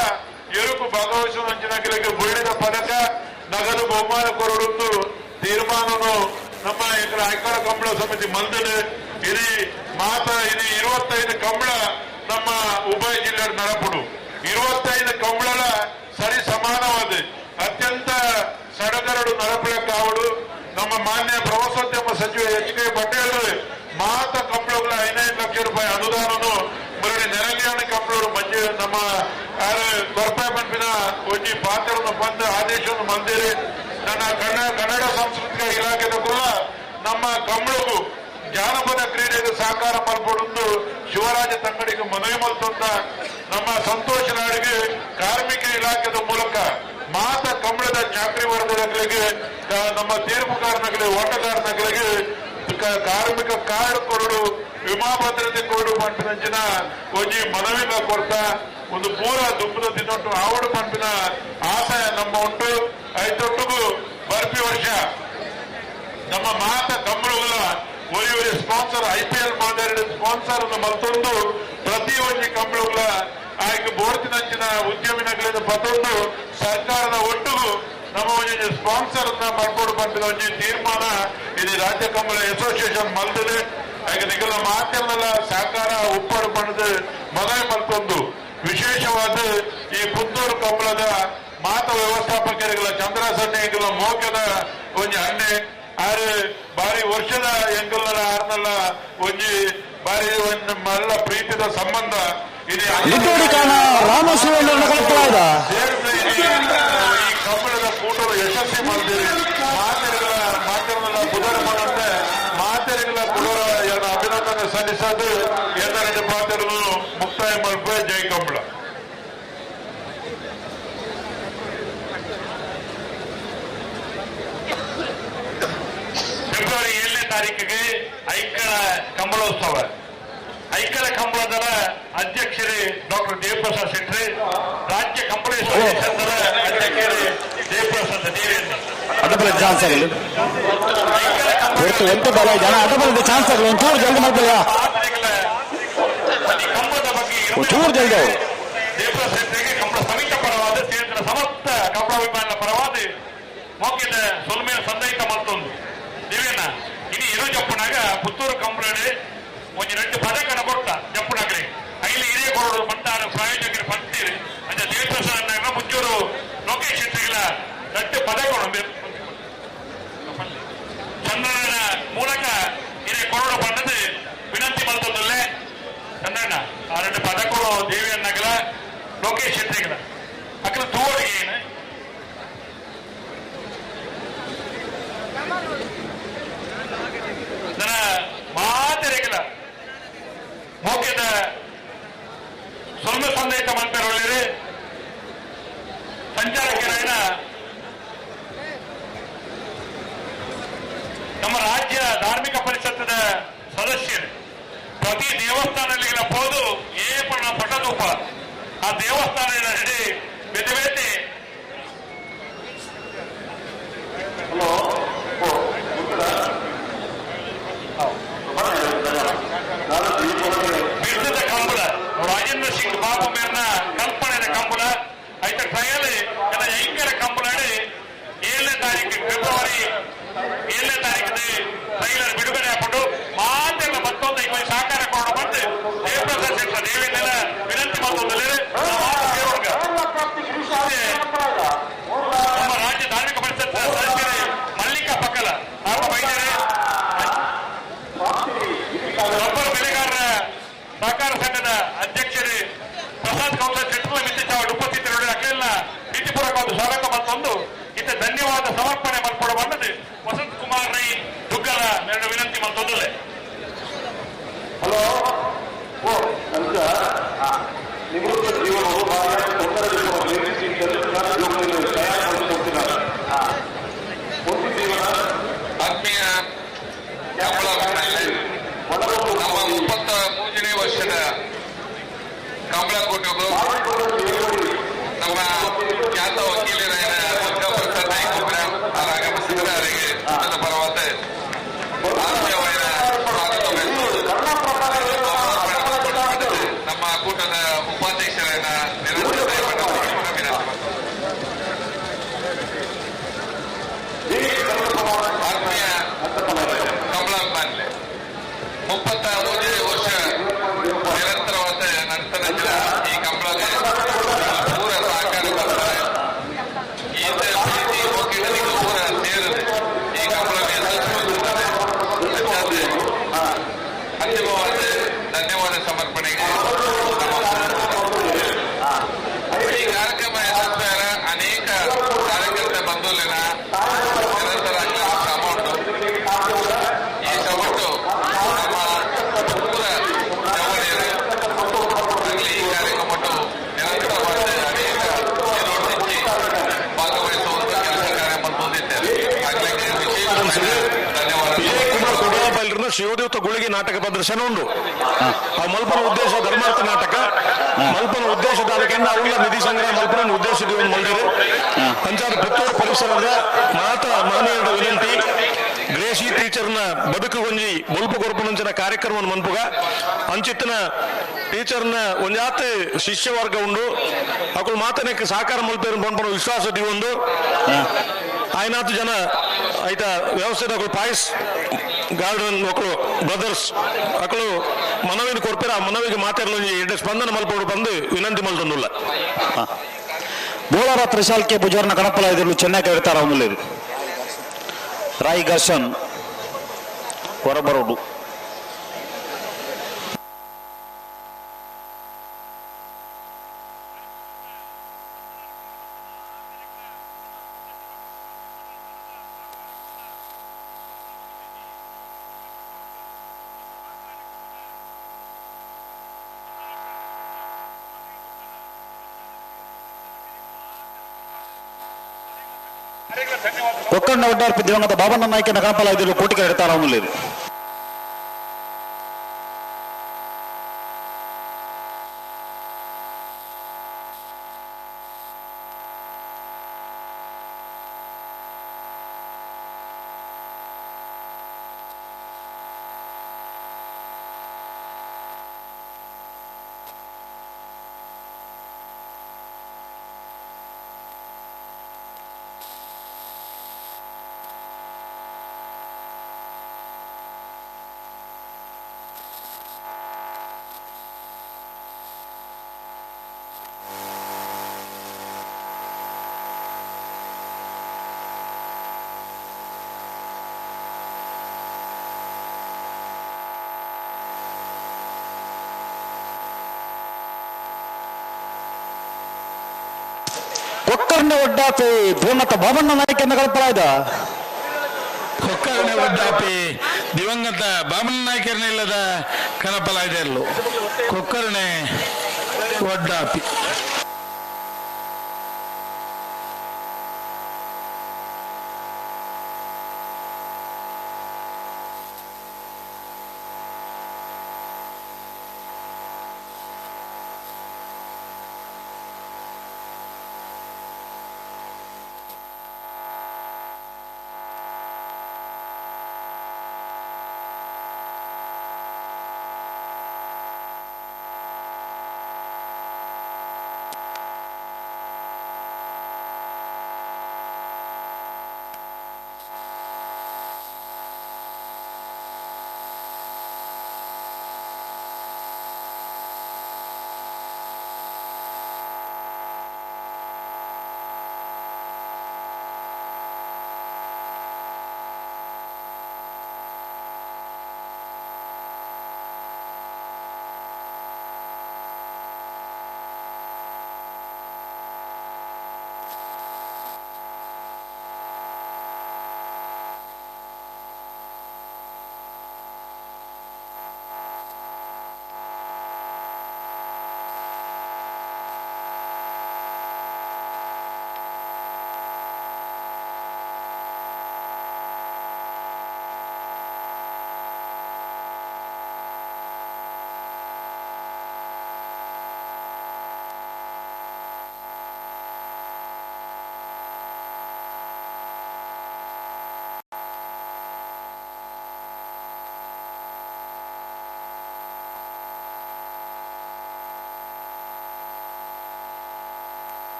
ಎರುಕು ಭಾಗವಹಿಸುವಂಚಿನ ಕೆಲಗೆ ಬುಳ್ಳಿದ ಪದಕ ನಗದು ಬಹುಮಾನ ಕೊರಡು ತೀರ್ಮಾನನು ನಮ್ಮ ಐಕಾರ ಕಂಬಳ ಸಮಿತಿ ಮಂದಿದೆ. ಇಡೀ ಮಾತ ಇಡೀ 25 ಕಂಬಳ ನಮ್ಮ ಉಭಯ ಜಿಲ್ಲೆ ನಡಪಡು 25 ಕಂಬಳಲ ಸರಿ ಸಮಾನವಾದ ಅತ್ಯಂತ ಸಡಗರಡು ನಡಪಡಕ್ಕಾವಡು. ನಮ್ಮ ಮಾನ್ಯ ಪ್ರವಾಸೋದ್ಯಮ ಸಚಿವ ಎಚ್ ಕೆ ಪಟೇಲ್ ಮಾತ ಕಂಬಳಗಳ 5 ಲಕ್ಷ ರೂಪಾಯಿ ಅನುದಾನನು ಮುರಳಿ ನೆರಂಗ್ಯಾಣ ಕಂಬಳರು ಮಂಜು ನಮ್ಮ ಕೊರ್ಪೆ ಮನ್ಪಿನ ಒಂಜಿ ಪಾತ್ರವನ್ನು ಬಂದು ಆದೇಶವನ್ನು ಮಂದಿರಿ. ನನ್ನ ಕನ್ನಡ ಸಾಂಸ್ಕೃತಿಕ ಇಲಾಖೆದ ಕೂಡ ನಮ್ಮ ಕಂಬಳಗು ಜಾನಪದ ಕ್ರೀಡೆಗೆ ಸಹಕಾರ ಮಲ್ಪೊಡೊಂದು ಶಿವರಾಜ ತಂಗಡಿಗೆ ಮನವಿ ಮಲ್ತೊಂದ ನಮ್ಮ ಸಂತೋಷ ನಾಡಿಗೆ ಕಾರ್ಮಿಕ ಇಲಾಖೆದ ಮೂಲಕ ಮಾತ ಕಂಬಳದ ಚಾಕ್ರಿ ವರ್ಗದಗಳಿಗೆ ನಮ್ಮ ತೀರ್ಪುಕಾರನಗಳಿಗೆ ಓಟಗಾರನಗಳಿಗೆ ಕಾರ್ಮಿಕ ಕಾರ್ಡ್ ಕೊರಡು ವಿಮಾ ಭದ್ರತೆ ಕೊರಡು ಪಂಪಿನಂಚಿನ ಒಂಜಿ ಮನವಿನ ಕೊರ್ತ ಒಂದು ಪೂರ ದುಂಬದ ದಿನೊಟ್ಟು ಆವಡು ಪಂಪಿನ ಆಶಯ ನಮ್ಮ ಉಂಟು. ಐತೊಟ್ಟಿಗೂ ಬರ್ಪಿ ವರ್ಷ ನಮ್ಮ ಮಾತ ಕಂಬಳಗಳ ಒರಿ ಒರಿ ಸ್ಪಾನ್ಸರ್ ಐಪಿಎಲ್ ಮಾದರಿ ಸ್ಪಾನ್ಸರ್ ಅನ್ನು ಮತ್ತೊಂದು ಪ್ರತಿ ಒಂಜಿ ಕಂಬಳಗಳ ಆಯ್ಕೆ ಬೋರ್ತಿನಂಚಿನ ಉದ್ಯಮಿನಗಳಿಂದ ಪತ್ತೊಂದು ಸರ್ಕಾರದ ಒಟ್ಟಿಗೂ ನಮ್ಮ ಒಂಜಿ ಸ್ಪಾನ್ಸರ್ ಅನ್ನ ಮಲ್ಕೊಡು ಪಂಪಿನ ಒಂಜಿ ತೀರ್ಮಾನ ಇದು ರಾಜ್ಯ ಕಂಬಳ ಅಸೋಸಿಯೇಷನ್ ಮಲ್ತದೆ. ಹಾಗೆ ನಿಗಲ ಮಾತೆಲ್ಲ ಸಹಕಾರ ಉಪ್ಪಡು ಪಡೆದು ಮನವಿ ಮಲ್ತೊಂದು ವಿಶೇಷವಾದ ಈ ಪುತ್ತೂರು ಕಂಬಳದ ಮಾತ ವ್ಯವಸ್ಥಾಪಕರಿಗಳ ಚಂದ್ರಸನ್ನಿಗಳ ಮೋಕದ ಒಂಜಿ ಅಣ್ಣೆ ಆರು ಬಾರಿ ವರ್ಷದ ಎಂಗಲ್ನ ಆರ್ನಲ್ಲ ಒಂಜಿ ಬಾರಿ ಒಂದು ಮಲ್ಲ ಪ್ರೀತಿದ ಸಂಬಂಧ ಇದೆ. ಈ ಕಂಬಳದ ಕೂಟರು ಯಶಸ್ವಿ ಮಾಡ್ತೀರಿ. ಮಾತೆರೆಗಳ ಮಾತೆರೆಗಳ ಪುದರ್ ಮಾಡಂತೆ ಮಾತೆರೆಗಳ ಕುಡರ ಅಭಿನಂದನೆ ಸಲ್ಲಿಸೋದು ಎಲ್ಲ ಪಾತ್ರನು ಮುಕ್ತಾಯ ಮಲ್ಪ. ಜೈ ಕಂಬಳ. ಫೆಬ್ರವರಿ 7ನೇ ತಾರೀಕಿಗೆ ಐಕ್ಕಳ ಕಂಬಳೋತ್ಸವ. ಐಕ್ಕಳ ಕಂಬಳದ ಅಧ್ಯಕ್ಷರೇ ಡಾಕ್ಟರ್ ದೇವಪ್ರಸಾದ್ ಶೆಟ್ಟಿ, ರಾಜ್ಯ ಕಂಬಳ ಅಸೋಸಿಯೇಷನ್ ಅಧ್ಯಕ್ಷರೇ ದೇವಪ್ರಸಾದ್ ದೇವೇಂದ್ರ. ಅಡ್ಡಬಲ ಚಾನ್ಸ್ ಆಗಲಿ ಎಂತ ಬಲ ಜನ ಅಡ್ಡಬಲದ ಚಾನ್ಸ್ ಆಗಲಿ ಒಂಚೂರು ಜಲ್ದಿ ಮಾಡ್ಬಲ್ಲ, ಒಂಚೂರು ಜಲ್ದಿ. ದೇವಪ್ರಸಾದ್ ಶೆಟ್ಟಿಗೆ ಕಂಬಳ ಸಮಿತಿ ಪರವಾದ ಸೇರಿದ ಸಮಸ್ತ ಕಂಬಳಾಭಿಮಾನ ಪರವಾದ ಮೋಕಿದ ಸೊಲ್ಮೇಲ ಸಂದೈತ ಮತ್ತೊಂದು ದಿವ್ಯನ ಇನಿ ಇರು ಜಪ್ಪುನಾಗ ಪುತ್ತೂರು ಕಂಬಳಡೆ ಒಂಜಿ 2 ಪದಕನ ಕೊಟ್ಟ ಜಪ್ಪುನಾಗಲಿ ಐಲಿ ಹಿರಿಯ ಕೊರಡು ಬಂದಾರ ಪ್ರಾಯೋಜಕರು ಪಂತೀರಿ ಅಂಚ ದೇವಪ್ರಸಾದ್ ನಾಗ ಮುಂಚೂರು ಲೋಕೇಶ್ ಶೆಟ್ಟಿಗಳ 2 ಪದಗಳು ಚಂದ್ರನ ಮೂಲಕ ಹಿರಿಯ ಕೊರಡು ಬಂದದ್ದು ವಿನಂತಿ ಮಲ್ತೊಂದಲ್ಲೇ ಚಂದ್ರಣ್ಣ ಆ 2 ಪದಗಳು ದೇವಿಯನ್ನಗಲ ಲೋಕೇಶ್ ಶೆಟ್ಟಿಗಳ ಅಕಲ ತೂವರಿಗೆ ಏನು ನನ್ನ ಮಾತೆರೆಗಳ ಮೋಕೆದ ಸೊಲ್ಮೆ ಸಂದೇಶ ಮಲ್ಪೆರೊಳ್ಳಿರಿ ಸಂಚಾಲಕರಾಯನ ನಮ್ಮ ರಾಜ್ಯ ಧಾರ್ಮಿಕ ಪರಿಷತ್ತಿನ ಸದಸ್ಯರು ಪ್ರತಿ ದೇವಸ್ಥಾನಗಳಿಗೆ ಹೋದು ಏಪಣ ಪಟದೂಪ ಆ ದೇವಸ್ಥಾನ ಹಿಡಿ ಬೇತೆ ಬೇತೆ ಬಿರುದದ ಕಂಬಳ ರಾಜೇಂದ್ರ ಸಿಂಗ್ ಬಾಬು ಮೇರ್ನ ಕಲ್ಪನೆಯ ಕಂಬಳ ಐತ ಟ್ರಯಲ್ ಐಕ್ಯರ ಕಂಬಳ 7ನೇ ತಾರೀಕು ಫೆಬ್ರವರಿ 7ನೇ ತಾರೀಕು ಟ್ರೈಲರ್ ಬಿಡುಗಡೆ ಹಾಕೊಂಡು ಮಾತೆಲ್ಲ ಮತ್ತೊಂದು ಐದು ಸಹಕಾರ ಕೊಡೋಣ ಬಂದು ದೇವಪ್ರಸಾದ್ ಶೆಟ್ಟ ದೇವೇಂದ್ರ ವಿನಂತಿ ಮತ್ತೊಂದು ನಮ್ಮ ರಾಜ್ಯ ಧಾರ್ಮಿಕ ಪರಿಷತ್ ಸದಸ್ಯರೇ ಮಲ್ಲಿಕಾ ಪಕ್ಕಲ ಹಾಗೂ ವೈದ್ಯರೇ ರಬ್ಬರ್ ಬೆಳೆಗಾರರ ಸಹಕಾರ ಸಂಘದ ಅಧ್ಯಕ್ಷರೇ ಪ್ರಸಾದ್ ಕೌಂಸಲ್ ಶೆಟ್ಟರ್ ಮಿತ್ರ ಉಪಸ್ಥಿತರು ಅಖಿಲ ಪ್ರೀತಿಪೂರ್ವಕ ಒಂದು ಸ್ವಾಗತ ಮತ್ತೊಂದು ಇತ್ತ ಧನ್ಯವಾದ ಸಮರ್ಪಣೆ ಮಲ್ಪಡ ಬಂದದ್ದು ವಸಂತ್ ಕುಮಾರ್ ರೈ ದುಗ್ಗಲ ಎರಡು ವಿನಂತಿ ಮತ್ತೊಂದಲ್ಲೇ. ಹಲೋ ನಿವೃತ್ತ ಜೀವನವು ಆತ್ಮೀಯ ನಮ್ಮ 33ನೇ ವರ್ಷದ ಕಂಬಳಕೂಟಗಳು ನಮ್ಮ ಖ್ಯಾತ ವಕೀಲರಾದ ದುರ್ಗಾ ಪ್ರಸಾದ್ ನಾಯ್ಕ ಅವರು ಆಗಮಿಸಿದರೆ ಅವರಿಗೆ ಕೂಟದ ಪರವಾದ ಆತ್ಮೀಯವಾದ ಸ್ವಾಗತ. ನಮ್ಮ ಕೂಟದ ಉಪಾಧ್ಯಕ್ಷರಾದ ನಿರಂಜನ್ ವಿನಂತಿ. ಶಿವದೇವತ ಗುಳಿಗೆ ನಾಟಕ ಪ್ರದರ್ಶನ ಉಂಡು. ಆ ಮಲ್ಪನ ಉದ್ದೇಶ ಧರ್ಮಾರ್ಥ ನಾಟಕ ಮಲ್ಪನ ಉದ್ದೇಶದ ಅದಕ್ಕೆ ಅವುಗಳ ನಿಧಿ ಸಂಗ್ರಹ ಮಲ್ಪನ ಉದ್ದೇಶದ ಮಲ್ದಿರು. ಪಂಚಾಯತ್ ಪುತ್ತೂರು ಪರಿಸರದ ಮಾತ ಮಾನ್ಯರ ವಿನಂತಿ, ಗ್ರೇಸಿ ಟೀಚರ್ನ ಬದುಕು ಒಂಜಿ ಬೊಲ್ಪು ಕೊರ್ಪುನಂಚಿನ ಕಾರ್ಯಕ್ರಮವನ್ನು ಮನ್ಪುಗ ಅಂಚಿತ್ತಿನ ಟೀಚರ್ನ ಒಂಜಾತ್ ಶಿಷ್ಯ ವರ್ಗ ಉಂಡು. ಅಕುಲು ಮಾತನಕ್ಕೆ ಸಹಕಾರ ಮಲ್ಪೇರು ಪನ್ಪುನ ವಿಶ್ವಾಸ ದಿವೊಂದು ಆಯ್ನಾತ್ ಜನ ಐತ ವ್ಯವಸ್ಥೆದ ಅಕುಲು ಪಾಯ್ಸ್ ಗಾರ್ಡನ್ ಮಕ್ಕಳು ಬ್ರದರ್ಸ್ ಅಕುಲು ಮನವಿನ ಕೊರ್ಪೇರ. ಆ ಮನವಿಗೆ ಮಾತಾಡಲು ಎಡ್ಡೆ ಸ್ಪಂದನ ಮಲ್ಪೋಡು ಬಂದು ವಿನಂತಿ ಮಲ್ತೊಂದುಲ್ಲ. ಬೋಳಾರ ತ್ರಿಶಾಲ್ಕೆ ಬುಜೋರ್ನ ಕಣಪಲ ಎದುರು ಚೆನ್ನಾಗಿ ಇರ್ತಾರ ಅವನಲ್ಲಿ ರಾಯ್ ಘರ್ಷನ್ ಹೊರಬರೋಡು. ಕೊಕ್ಕಣ್ಣ ಒಡ್ಡಾರ್ಪಿ ದಿವಂಗತ ಬಾಬಣ್ಣ ನಾಯ್ಕನ ಕಣಪಲ ಎದುರು ಕೋಟಿಗೆ ಇರ್ತಾರ ಅವನಲ್ಲಿ. ಕೊಕ್ಕರ್ಣೆ ಒಡ್ಡಾಪಿ ದಿವಂಗತ ಬಾಬಣ್ಣ ನಾಯ್ಕನ ಕಣಪಲ ಇದ. ಕೊಕ್ಕರ್ಣೆ ಒಡ್ಡಾಪಿ ದಿವಂಗತ ಬಾಬಣ್ಣ ನಾಯ್ಕರನ್ನ ಇಲ್ಲದ ಕಣಪಲ ಇದೆ ಕೊಕ್ಕರ್ಣೆ ಒಡ್ಡಾಪಿ.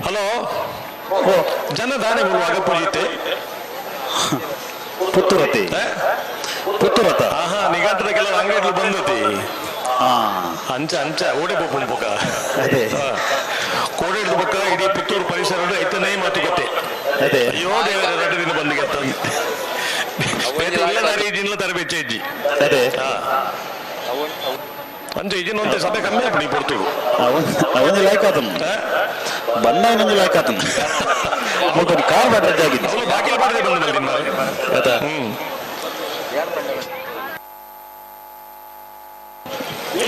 ಹಲೋ ಜನದಾನೆ ಬರುವಾಗ ಪೂಜಿತೆ ಪುತ್ತೂರತಿ ಪುತ್ತೂರತ. ಆಹಾ ನಿಘಂಟದ ಕೆಲವು ಅಂಗಡಿಗಳು ಬಂದತಿ. ಅಂಚ ಅಂಚ ಓಡೆ ಬೋಪುಣ ಪೊಕ ಕೋಡೆ ಹಿಡಿದು ಬೊಕ್ಕ ಇಡೀ ಪುತ್ತೂರು ಪರಿಸರ ಐತನೇ ಮಾತುಕತೆ. ಅಯ್ಯೋ ದೇವರ ಎರಡು ದಿನ ಬಂದಿಗೆ ಇಲ್ಲ ದಾರಿ ದಿನ ತರಬೇಚೆ ಇಜ್ಜಿ. ಅಂಚೆ ಇಜಿನೊಂತೆ ಸಭೆ ಕಮ್ಮಿ ಆಪುಂಡು ಈ ಪೊರ್ತುಗು ಅವೊಂಜಿ ಲಾಯ್ಕ್ ಆತನ ಬಣ್ಣ ಇನ್ನೊಂದು ಲಾಯ್ಕ್ ಆತನ ಮುಲ್ಪ ಕಾರ್ ಬಾಡ್ರೆ ಆಗಿದೆ ಅವುಲು ಬಾಕಿಲ್ ಪಾಡ್ದೆ ಬಂದು ಮಲ್ದಿನ ಮಾರ್ರೆ. ಆತಾ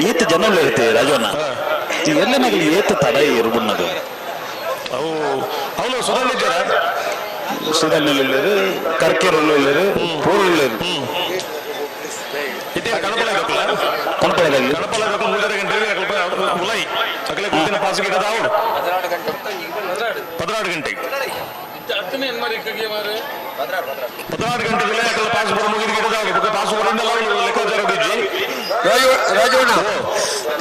ಏತ್ ಜನ ಇರುತ್ತೆ ರಾಜವನ್ನ ಎಲ್ಲನಾಗಲಿ ಏತ್ ತಡ ಇರುಬುಣ್ಣದು ಅವು ಅವನು ಸುಧನ್ ಇದ್ದಾರ ಸುಧನ್ನಲ್ಲಿ ಕರ್ಕೆರಲ್ಲೂ ಪೂರಲ್ಲೂ ಇತ್ತೆ ಕಣಪಲ ಕಪ್ಪಲ ಕಣಪಲದಲ್ಲಿ ಕಣಪಲ ಕಪ್ಪಲ ಮೂಜರೆ ಗಂಟೆ ಕಲ್ಪ ಉಲೈ ಅಕಲೆ ಕೂತಿನ ಪಾಸ್ ಗಿಡದ ಅವರು 16 ಗಂಟೆಗೆ 16 ಗಂಟೆಗೆ ಅಕಲ ಪಾಸ್ ಬರೋ ಮುಗಿದ ಗಿಡದ ಅವರು ಪಾಸ್ ಬರೋಂಡಲ್ಲ ಅವನು ಲೆಕ್ಕಾಚಾರ ಬಿಜ್ಜಿ ರಾಜವಣ್ಣ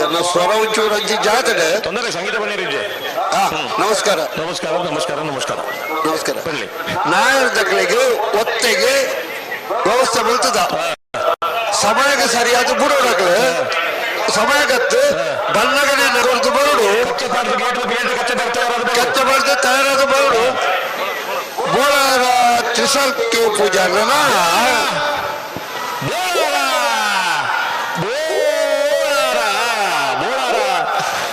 ನನ್ನ ಸ್ವರ ಒಂಚೂರು ಅಂಚಿ ಜಾತ್ರೆ ತೊಂದರೆ ಸಂಗೀತ ಬನ್ನಿರಿಜ್ಜೆ ನಮಸ್ಕಾರ ನಮಸ್ಕಾರ ನಮಸ್ಕಾರ ನಮಸ್ಕಾರ ನಮಸ್ಕಾರ ನಾಯಕರಿಗೆ ಒತ್ತೆಗೆ ವ್ಯವಸ್ಥೆ ಬರ್ತದ ಸಮಯಕ್ಕೆ ಸರಿಯಾದ ಬುಡೋಡಕ್ಲೆ ಸಮಯಕತ್ತು ಬಣ್ಣಗಡೆ ನಗರದ್ದು ಬರುಡು ಕಚ್ಚ ಬಾರ್ದು ತಯಾರಾದ ಬರುಡು ಬೋಳಾರ ತ್ರಿಸಲ್ಕೆ ಪೂಜಾರನ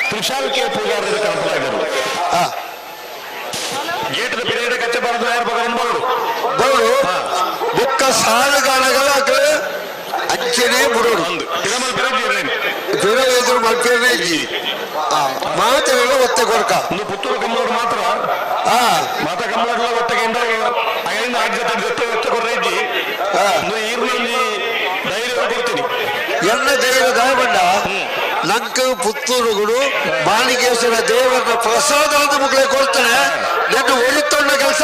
ತ್ರಿಶಾಲ್ಕೆ ಪೂಜಾರ ಕಣಪಲಾಗಿರು ಗೇಟ್ ಪಿರಿಯಡ್ ಕಚ್ಚಬಾರದು ಯಾರ ಬಗರನ್ ಬರುಡು ಬರುಡು ಬುಕ್ಕ ಸಾಲುಗಾಲಗಳ ಅಂಚೆನೆ ಬುಡೋಡು ಪಿರ ಎದುರು ಮಲ್ಪೇನೆ ಇಜ್ಜಿ ಮಾತೆಲ್ಲ ಒತ್ತೆ ಕೊರ್ಕ ಒಂದು ಪುತ್ತೂರು ಕಮ್ಮಲೋಡು ಮಾತ್ರ ಮಾತ ಕಮ್ಮಲೋಡ್ಲ ಒತ್ತೆಗೆ ಇಂಡ ಐದು ಆರು ಜೊತೆ ಜೊತೆ ಒತ್ತೆ ಕೊರ್ರ ಇಜ್ಜಿ ಒಂದು ಈರ್ನೊಂಜಿ ಧೈರ್ಯ ಕೊಡ್ತೀನಿ ಎನ್ನ ಧೈರ್ಯ ದಾಯಬಂಡ ನಂಕ ಪುತ್ತೂರುಗಳು ಮಾಣಿಕೇಶ್ವರ ದೇವರ ಪ್ರಸಾದ ಅಂತ ಮುಗ್ಲೆ ಕೊಡ್ತಾನೆ ನನ್ನ ಒಳಿತೊಂಡ ಕೆಲಸ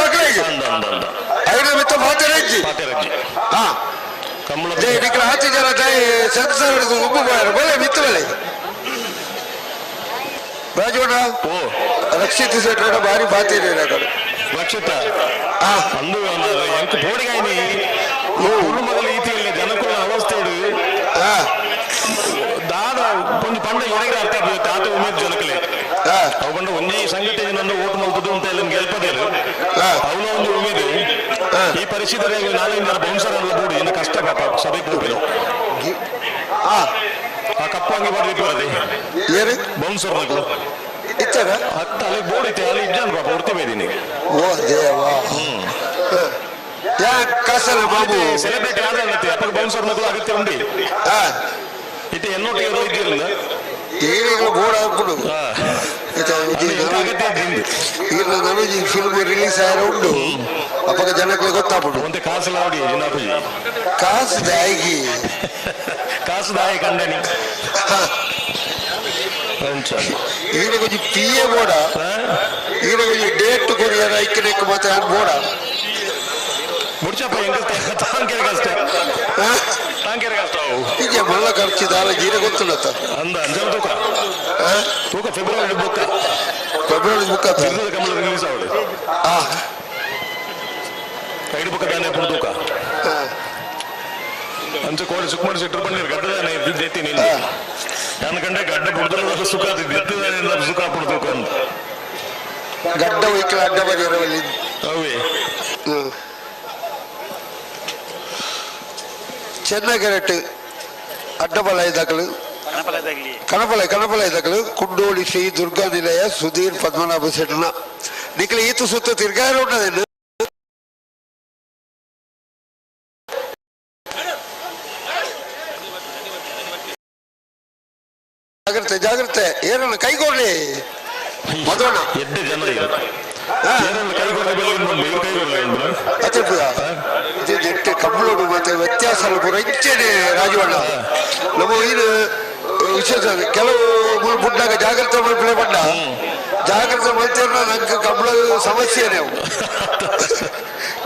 ಐದು ಮಿತ್ತ ಮಾತೆರಜ್ಜಿ ಹಾ ಜೈ ನಿಕ್ಲ ಹತ್ತು ಜನ ಜೈ ಸೆನ್ಸರ್ ಹಿಡಿದು ಉಬ್ಬು ಬಾಯರು ಬಲೆ ಮಿತ್ತು ಬಲೆ ರಾಜವಣ್ಣ ರಕ್ಷಿತ್ ಶೆಟ್ಟರ ಭಾರಿ ಬಾತೀರಿ ರಕ್ಷಿತ ಅಂದು ಎಂಕ್ ಬೋಡಿಗಾಯ್ನಿ ಉಳ್ಳು ಮೊದಲು ಈತಿಯಲ್ಲಿ ಜನಕುಲ ಅವಸ್ಥೆ ದಾದ ಒಂದು ಪಂಡ ಎಡಗಿರ ಅರ್ಥ ಆಗ್ತದೆ ತಾತ ಉಮೇದ್ ಜನಕಲೆ ಅವು ಪಂಡ ಒಂಜಿ ಸಂಗತಿ ನಂದು ಓಟ್ ಮಲ್ತದ್ದು ಅಂತ ಎಲ್ಲ ಗೆಲ್ಪದೇರು ಅವನ ಒಂದು ಉಮೇದು ಈ ಪರಿಸ್ಥಿತಿ ನಾಳೆಯಿಂದ ಬೌನ್ಸರ್ ಅಲ್ಲ ಬೋಡಿ ಇನ್ನು ಕಷ್ಟ ಪಾಪ ಸಭೆ ಕೂಪಿಲು ಆ ಕಪ್ಪು ಅಂಗಿ ಬರ್ದಿತ್ತು ಬರದೆ ಏನು ಬೌನ್ಸರ್ ಮಕ್ಕಳು ಇತ್ತಾರ ಅತ್ತ ಅಲ್ಲಿ ಬೋರ್ಡ್ ಇತ್ತೆ ಅಲ್ಲಿ ಇದ್ದಾನೆ ಪಾಪ ಹೊರ್ತಿ ಬೈದೀನಿ ಓ ದೇವಾ ಯಾ ಕಸಲ ಬಾಬು ಸೆಲೆಬ್ರಿಟಿ ಆದ ಅಪ್ಪಗೆ ಬೌನ್ಸರ್ ಮಕ್ಕಳು ಅಗತ್ಯ ಉಂಡಿ ಇತ್ತೆ ಎನ್ನೋಟಿ ಇದ್ದಿರಲಿಲ್ಲ ಈಗಲೂ ಬೋರ್ಡ್ ಹಾಕ್ಬಿಡು ಈಗ ನನಗೆ ಫಿಲ್ಮ್ ರಿಲೀಸ್ ಆಯ್ರ ಉಂಡು ಅಪ್ಪಗ ಜನಕ್ಕೆ ಗೊತ್ತಾಗ್ಬಿಡು ಒಂದೇ ಕಾಸು ಲಾವಡಿ ಜಿನಾಪುಜಿ ಕಾಸು ದಾಯಿಗಿ ಕಾಸು ದಾಯಿ ಕಂಡನಿ ಈಗ ಕೊಂಚ ಪಿ ಎ ಬೋಡ ಈಗ ಕೊಂಚ ಡೇಟ್ ಕೊರಿಯರ್ ಐಕ್ಯಕ್ಕೆ ಮಾತ್ರ ಬೋಡ ಮುಡ್ಚಪ್ಪ ಹೆಂಗ ತಾಂಕೇರ್ ಕಷ್ಟ ತಾಂಕೇರ್ ಕಷ್ಟ ಅವು ಈಗ ಮಲ್ಲ ಖರ್ಚು ದಾಲ ಜೀರ ಗೊತ್ತುಂಡತ್ತ ಅಂದ ಅಂಜಲ್ ತೂಕ ತೂಕ ಫೆಬ್ರವರಿ ಬುಕ್ಕ ಫೆಬ್ರವರಿ ಬುಕ್ಕ ಕಮಲ ರಿಲೀಸ್ ಆವಡು ಐದು ಬುಕ್ಕ ದಾನೆ ಪುಣ ತೂಕ ಅಂಚೆ ಕೋಡಿ ಸುಕ್ಮಣಿ ಸೆಟ್ರು ಬನ್ನಿರು ಗಡ್ಡದಾನೆ ಇದ್ದಿದ್ದೇತಿ ನೀನು ನಾನು ಕಂಡೆ ಗಡ್ಡ ಬುಡ್ದಲ್ಲ ಸುಖ ಎತ್ತಿದಾನೆ ಸುಖ ಪುಣ ತೂಕ ಅಂತ ಗಡ್ಡ ಒಯ್ಕಲ ಅಡ್ಡ ಬದಿರವಲ್ಲಿ ಅವೇ ಚೆನ್ನಗೆರೆಟ್ ಅಡ್ಡಬಲ ಇದ್ದಕಲು ಕಣಪಲೆ ಕಣಪಲೆ ಇದ್ದಕಲು ಕುಂಡೋಳಿ ಶ್ರೀ ದುರ್ಗಾ ನಿಲಯ ಸುಧೀರ್ ಪದ್ಮನಾಭ ಶೆಟ್ಟನ ನಿಖಲ ಈತು ಸುತ್ತ ತಿರ್ಗಾರ ಉಂಟದೇನು ಜಾಗ್ರತೆ ಜಾಗ್ರತೆ ಏನನ್ನ ಕೈಗೊಳ್ಳಿ ಮಧುವಣ್ಣ ಎಡ್ಡೆ ಜನ ಇದು ಕಬ್ಬಳೋಡು ಮತ್ತೆ ವ್ಯತ್ಯಾಸ ಪೂರ ಇಂಚೆನೆ ರಾಜವಣ್ಣ ನಮ್ಮ ಇದು ವಿಶೇಷ ಕೆಲವು ಬುಡ್ಡಾಗ ಜಾಗ್ರತೆ ಮಲ್ಪಲೆ ಬಣ್ಣ ಜಾಗ್ರತೆ ಮಲ್ತೇರ ನಂಗೆ ಕಬ್ಬಳ ಸಮಸ್ಯೆನೇ ಅವು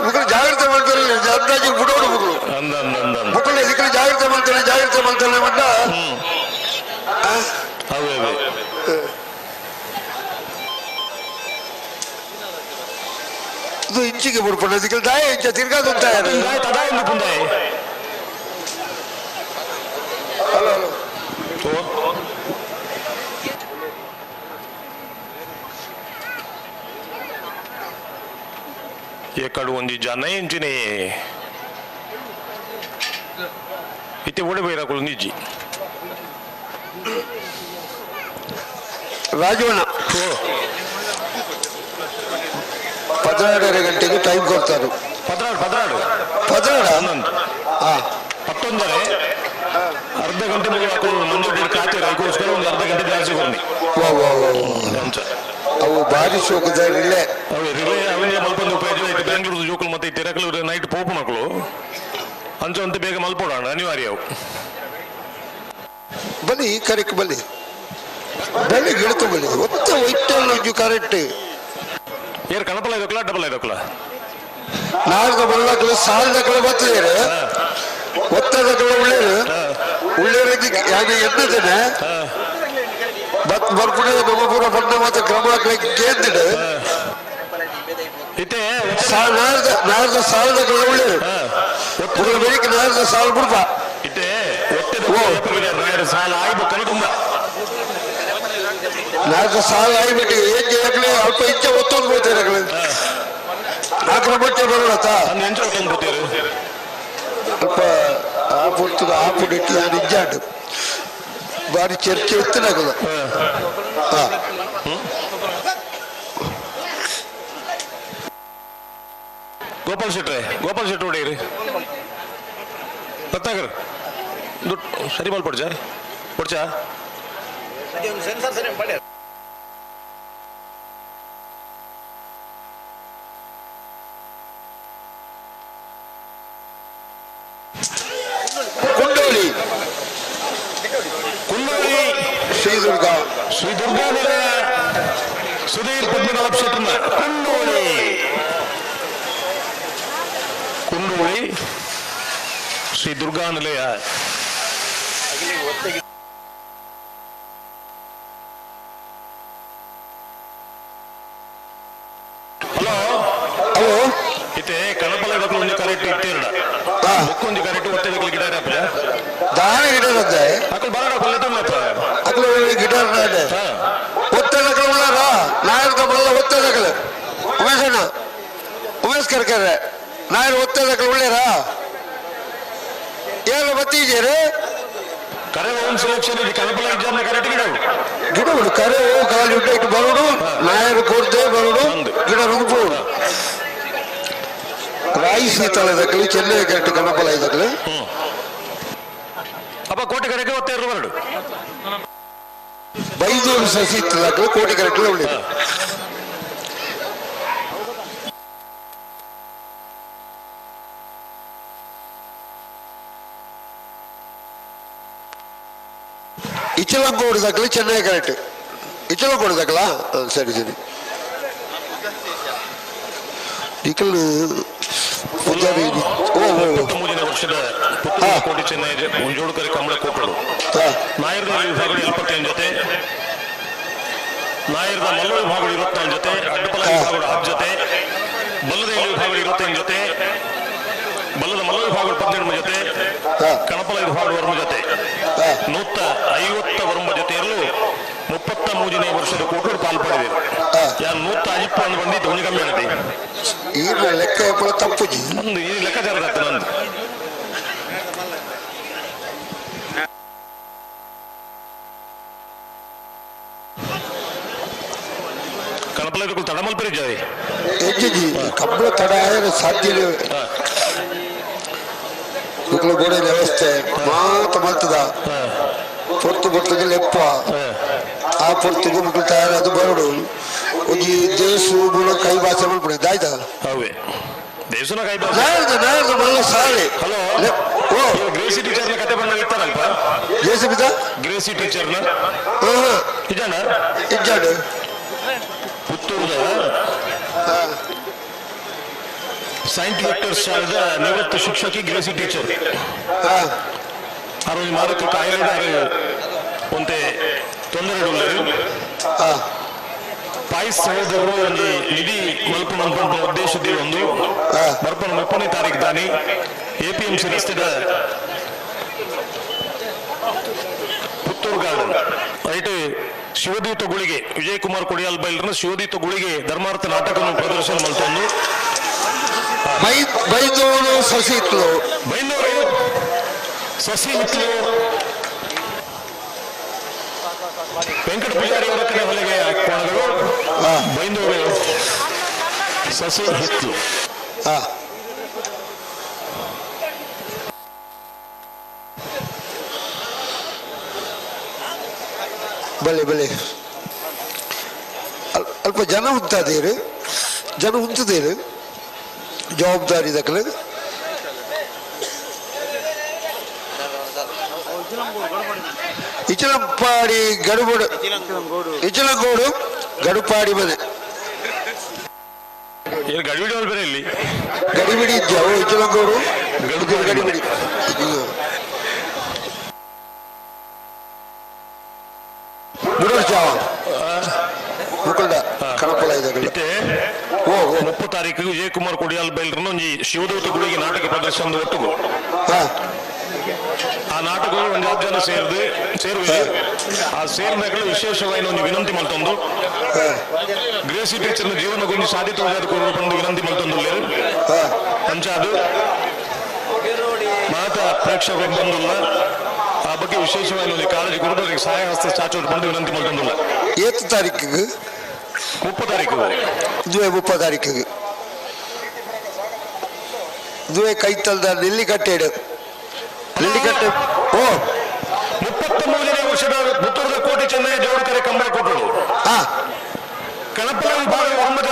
ಮುಕ್ಕಳು ಜಾಗ್ರತೆ ಮಾಡ್ತಾರೆ ಅಂದಾಜು ಬುಡೋಡು ಮುಕ್ಕಳು ಮುಕ್ಕಳು ಇದಕ್ಕೆ ಜಾಗ್ರತೆ ಮಾಡ್ತಾನೆ ಜಾಗ್ರತೆ ಮಾಡ್ತಾನೆ ಬಣ್ಣ ಇದು ಇಂಚಿಗೆ ಬುಡ್ಪಂಡ ಇದಕ್ಕೆ ದಾಯ ಇಂಚ ತಿರ್ಗಾದು ಹಲೋ ಹಲೋ ಎಕ್ಕಡು ಒಂಜಿ ಜನ ಇಂಚಿನೆ ಇತ್ತೆ ಓಡಿ ಬೈರಾಕುಲು ನಿಜ್ಜಿ ರಾಜವಣ್ಣ 12:30 ಗಂಟೆಗೆ ಟೈಮ್ ಕೊಡ್ತಾರೆ. 12 12 ಹಾ 11:30 ಅರ್ಧ ಗಂಟೆ ಮುಗಿಯಾಕು ಮಂಜು ಕಾತಿ ಅದಕ್ಕೋಸ್ಕರ ಒಂದು ಅರ್ಧ ಗಂಟೆ ಜಾಸ್ತಿ ಕೊಡ್ನಿ. ವಾ ವಾ ವಾ ಅವು ಭಾರಿ ಶೋಕದ ರಿಲೇ. ಅವು ರಿಲೇ ಅವನಿಗೆ ಮಲ್ಪೊಂದು ಉಪಯೋಗ ಐತೆ. ಬೆಂಗಳೂರು ಜೋಕುಲು ಮತ್ತೆ ತಿರಕಲು ನೈಟ್ ಪೋಪು ಮಕ್ಕಳು ಅಂಚು ಅಂತ ಬೇಗ ಮಲ್ಪೋಡೋಣ ಅನಿವಾರ್ಯ ಅವು. ಬಲಿ ಈ ಕರೆಕ್ಟ್ ಬಲಿ ಬಲಿ ಗಿಡತು ಬಲಿ ಒತ್ತ ಒಯ್ಟಲ್ಲಿ ಕರೆಕ್ಟ್. ಏರ್ ಕಣಪಲ ಇದಕ್ಕಲ್ಲ ಡಬಲ್ ಇದಕ್ಕಲ್ಲ ನಾಲ್ಕು ಬಲ್ಲಕಲು ಸಾಲದಕಲು ಬರ್ತದೆ ಒತ್ತದಕಲು ಉಳ್ಳೇರು ಉಳ್ಳೇರು ಯಾಕೆ ಎದ್ದದೇನೆ ಬತ್ ಬರ್ಪುಣೆ ಬೊಮ್ಮಪುರ ಬಣ್ಣ ಮತ್ತು ಕ್ರಮ ಕೇಂದ್ರ ನಾಲ್ಕು ಸಾಲದಕಲು ಉಳ್ಳೇರು ಉಗಳ ಬೆಳಿಗ್ಗೆ ನಾಲ್ಕು ಸಾಲ ಬಿಡ್ಪ ಇತ್ತೆ ಸಾಲ ಆಗ್ಬೇಕು ತುಂಬ ನಾಲ್ಕು ಸಾಲ ಆಗಿಬಿಟ್ಟು ಏನ್ చేయಕ್ಲೆ ಅಲ್ಪ ಇಂಚೆ ಒತ್ತೊಂದು ಹೋಗ್ತಾರೆ ನಾಲ್ಕರ ಬಟ್ಟೆ ಬರೋಣತ್ತ ಅಲ್ಪ ಆ ಪುರ್ತದ ಆ ಪುಡಿಟ್ಟು ನಾನು ಇಜ್ಜಾಡು ಬಾರಿ ಚರ್ಚೆ ಇತ್ತು ಹಾ. ಗೋಪಾಲ್ ಶೆಟ್ರೆ, ಗೋಪಾಲ್ ಶೆಟ್ರು ಹೊಡೆಯಿರಿ ರತ್ನಾಕರ್ ದುಡ್ಡು ಸರಿ ಮಲ್ಪೊಡ್ಚಾ ಪೊಡ್ಚಾ ಕುಂಡೋಳಿ ಕುಂಡೋಳಿ ಶ್ರೀ ದುರ್ಗಾ ಶ್ರೀ ದುರ್ಗಾ ನಿಲಯ ಸುಧೀರ್ ಪದ್ಮನಾಭ ಶೆಟ್ಟರ್ನ ಕುಂಡೋಳಿ ಕುಂಡೋಳಿ ಶ್ರೀ ದುರ್ಗಾ ನಿಲಯ. ಹಲೋ ಹಲೋ ಇತ್ತೆ ಕಣಪಲ ಒಂಜಿ ಕರೆಕ್ಟ್ ಇಟ್ಟಿರಡ ಬೊಕ್ಕೊಂಜಿ ಕರೆಕ್ಟ್ ಒತ್ತೆದಕ್ಲು ಗಿಡ ಇರಪ್ಪ ದಾನ ಗಿಡ ಇರುತ್ತೆ ಅಕಲ್ ಬರಡ ಪಲ್ಲೆ ಅಕಲು ಗಿಡ ಒತ್ತದಕ್ಲು ಉಳ್ಳಾರ ನಾಯಕ ಬಲ್ಲ ಒತ್ತದಕ್ಲು ಉಮೇಶ್ ಅಣ್ಣ ಉಮೇಶ್ ಕರ್ಕರ್ರೆ ನಾಯರ್ ಒತ್ತದಕ್ಲು ಉಳ್ಳಾರ ಏನು ಬತ್ತೀಜೇರು ಕರೆ ಓನ್ ಸೆಲೆಕ್ಷನ್ ಇದು ಕಣಪಲ ಇಜ್ಜಾರ್ನ ಕರೆಕ್ಟ್ ಗಿಡ ಗಿಡ ಬಿಡು ಕರೆ ಖಾಲಿ ಉಂಟು ಇಟ್ಟು ಬರೋಡು ನಾಯರು ಕೊಡ್ದೆ ಬರೋಡು ಗಿಡ ರುಗ್ಬೋದು ರಾಯಿ ಸೀತಾಳ ಇದಕ್ಕಲಿ ಚೆನ್ನೈ ಕರೆಕ್ಟ್ ಕಣಪಲ ಇದಕ್ಕಲಿ ಅಪ್ಪ ಕೋಟೆ ಕರೆಕ್ಟ್ ಒತ್ತೆ ಬರಡು ಬೈದೂರು ಸಸಿ ಇತ್ತದಕ್ಕಲು ಕೋಟೆ ಕರೆಕ್ಟ್ ಉಳಿದು ಇಚಲಂಗೋಡು ದಕ್ಕಲಿ ಚೆನ್ನೈ ಕರೆಕ್ಟ್ ಇಚಲಂಗೋಡು ದಕ್ಕಲಾ ಸರಿ ಸರಿ ನಿಖಲ್ ಪೂಜಾರಿ ಓ ಓ 73ನೇ ವರ್ಷದ ಪುತ್ತೂರು ಕೋಟಿ ಚೆನ್ನೈ ಜೋಡುಕರೆ ಕಮಲ ಕೋಟಳು ನಾಯರ್ದ ವಿಭಾಗಗಳು 75 ಜೊತೆ, ನಾಯರ್ದ ಮಲ್ಲ ವಿಭಾಗಗಳು 24 ಜೊತೆ, ಅಡ್ಡಪಲ ವಿಭಾಗಗಳು 6 ಜೊತೆ, ಬಲ್ಲದ ವಿಭಾಗಗಳು 25 ಜೊತೆ, ಬಲ್ಲದ ಮಲ್ಲ ವಿಭಾಗಗಳು 18 ಜೊತೆ, ಕಣಪಲ ವಿಭಾಗಗಳು ವರ್ಮ ಜೊತೆ 150 ವರ್ಮ ಜೊತೆ ಇರಲು 33ನೇ ವರ್ಷದ ಕೋಟರು ಪಾಲ್ಪಡಿದೆ. ಯಾರು 150 ಬಂದಿದ್ದು ಒಂಜಿ ಕಮ್ಮಿ ಆಗಿದೆ. ಈ ಲೆಕ್ಕ ತಪ್ಪುಜಿ ನಂದು ಈ ಲೆಕ್ಕಾಚಾರ ನಂದು. ಕಣಪಲ ತಡ ಮಲ್ಪರಿ ಜಾರಿ ಹೆಜ್ಜೆಜಿ ಕಬ್ಬಳ ತಡ ಆಯರ ಸಾಧ್ಯ ಮುಕ್ಳು ಗೋಡೆ ವ್ಯವಸ್ಥೆ ಮಾತ ಮಲ್ತದ ಪೊರ್ತು ಪೊರ್ತುಗೆ ಲೆಪ್ಪ ಆ ಪೊರ್ತುಗು ಮುಕ್ಳು ತಯಾರಾದ ಬರೋಡು ಒಂಜಿ ದೇಸು ಬುಡ ಕೈ ಭಾಷೆ ಮಲ್ಪಡೆ ದಾಯ್ತ ಅವೇ ದೇಶನ ಕೈ ಭಾಷೆ ನಾಯರ್ದ ನಾಯರ್ದ ಮಲ್ಲ ಸಾಲೆ ಹಲೋ ಓ ಗ್ರೇಸಿ ಟೀಚರ್ನ ಕತೆ ಬಂದಾಗ ಇರ್ತಾರಲ್ಪ ಜೇಸಿ ಬಿದ್ದ ಗ್ರೇಸಿ ಟೀಚರ್ನ ಇಜಾಣ ಇಜ್ಜಾಡು ಪುತ್ತೂರದ ಸೈಂಟ್ ವಿಕ್ಟರ್ ಶಾಲೆದ ನಿವೃತ್ತ ಶಿಕ್ಷಕಿ ಗ್ರೇಸಿ ಟೀಚರ್ ಆ ಒಂಜಿ ಮಾರಕ ಕಾಯಿಲೆ ಒಂತೆ ತೊಂದರೆ ಉಳ್ಳೇರು ಪಾಯ್ಸ್ ಸಹೋದರರು ಒಂಜಿ ನಿಧಿ ಮಲ್ಪುನ ಅನ್ಪುನ ಉದ್ದೇಶ ಒಂದು ಬರ್ಪನ 30ನೇ ತಾರೀಕು ದಾನಿ ಎಪಿಎಂಸಿ ರಸ್ತೆದ ಪುತ್ತೂರು ಗಾರ್ಡನ್ ರೈಟ್ ಶಿವದೂತ ಗುಳಿಗೆ ವಿಜಯಕುಮಾರ್ ಕೊಡಿಯಾಲ್ ಬೈಲ್ರನ ಶಿವದೂತ ಗುಳಿಗೆ ಧರ್ಮಾರ್ಥ ನಾಟಕವನ್ನು ಪ್ರದರ್ಶನ ಮಲ್ತೊಂದು ಬೈದೂರು ಸಸಿ ಇತ್ಲು ಬೈಂದೂರು ಸಸಿ ಇತ್ಲು. ವೆಂಕಟ ಪೂಜಾರಿ ಅವರ ಕಡೆ ಹೊಲಿಗೆ ಕೋಣಗಳು ಬೈಂದೂರು ಸಸಿ ಹಿತ್ಲು. ಬಲೆ ಬಲೆ ಅಲ್ಪ ಜನ ಉಂತಾದೇರು, ಜನ ಉಂತದೇರು ಜವಾಬ್ದಾರಿ ದಕ್ಕಲು. ಇಚಲಂಪಾಡಿ ಗಡುಬಡು, ಇಚಲಂಗೋಡು ಗಡುಪಾಡಿ ಮನೆ. ಏನು ಗಡಿಬಿಡಿ ಅವ್ರು ಬೇರೆ ಇಲ್ಲಿ ಗಡಿಬಿಡಿ ಇದ್ಯಾವು ಇಚಲಂಗೋಡು ಗಡಿಬಿಡಿ. ಬುಡೋರ್ ಜಾವ ಮುಕುಲ್ದ ಕಣಪುಲ ಇದೆ. 30 ತಾರೀಕು ವಿಜಯಕುಮಾರ್ ಕೊಡಿಯಾಲ್ ಬೈಲ್ರನ್ನ ಒಂಜಿ ಶಿವದೂತ ಗುಳಿಗೆ ನಾಟಕ ಪ್ರದರ್ಶನದ ಒಟ್ಟುಗು. ಆ ನಾಟಕ ಒಂದು 10 ಜನ ಸೇರಿದು ಸೇರುವೆ. ಆ ಸೇರಿದಾಗಲೂ ವಿಶೇಷವಾಗಿ ಒಂದು ವಿನಂತಿ ಮಲ್ತೊಂದು ಗ್ರೇಸಿ ಟೀಚರ್ನ ಜೀವನ ಗೊಂಜಿ ಸಾಧಿತ ಬಂದು ವಿನಂತಿ ಮಲ್ತೊಂದು ಅಂಚಾದು ಮಾತ ಪ್ರೇಕ್ಷಕರು ಬಂದಿಲ್ಲ. ಆ ಬಗ್ಗೆ ವಿಶೇಷವಾಗಿ ಒಂದು ಕಾಳಜಿ ಕೊಡೋದು ಅವರಿಗೆ ಸಹಾಯ ಹಸ್ತ ಚಾಚೋದು ಬಂದು ವಿನಂತಿ ಮಲ್ತೊಂದಿಲ್ಲ. ಏತ್ ತಾರೀಕಿಗೆ? 30 ತಾರೀಕು. ಇದುವೇ 30 ತಾರೀಕಿಗೆ. ಇದುವೇ ಕೈತಲ್ದ ನೆಲ್ಲಿಕಟ್ಟೆಡು, ನೆಲ್ಲಿಕಟ್ಟೆ. ಓ 33ನೇ ವರ್ಷದ ಪುತ್ತೂರದ ಕೋಟೆ ಚೆನ್ನೈ ಜೋಡುಕರೆ ಕಂಬಳ ಕೊಟ್ಟರು. ಕಣಪಲ ವಿಭಾಗ 9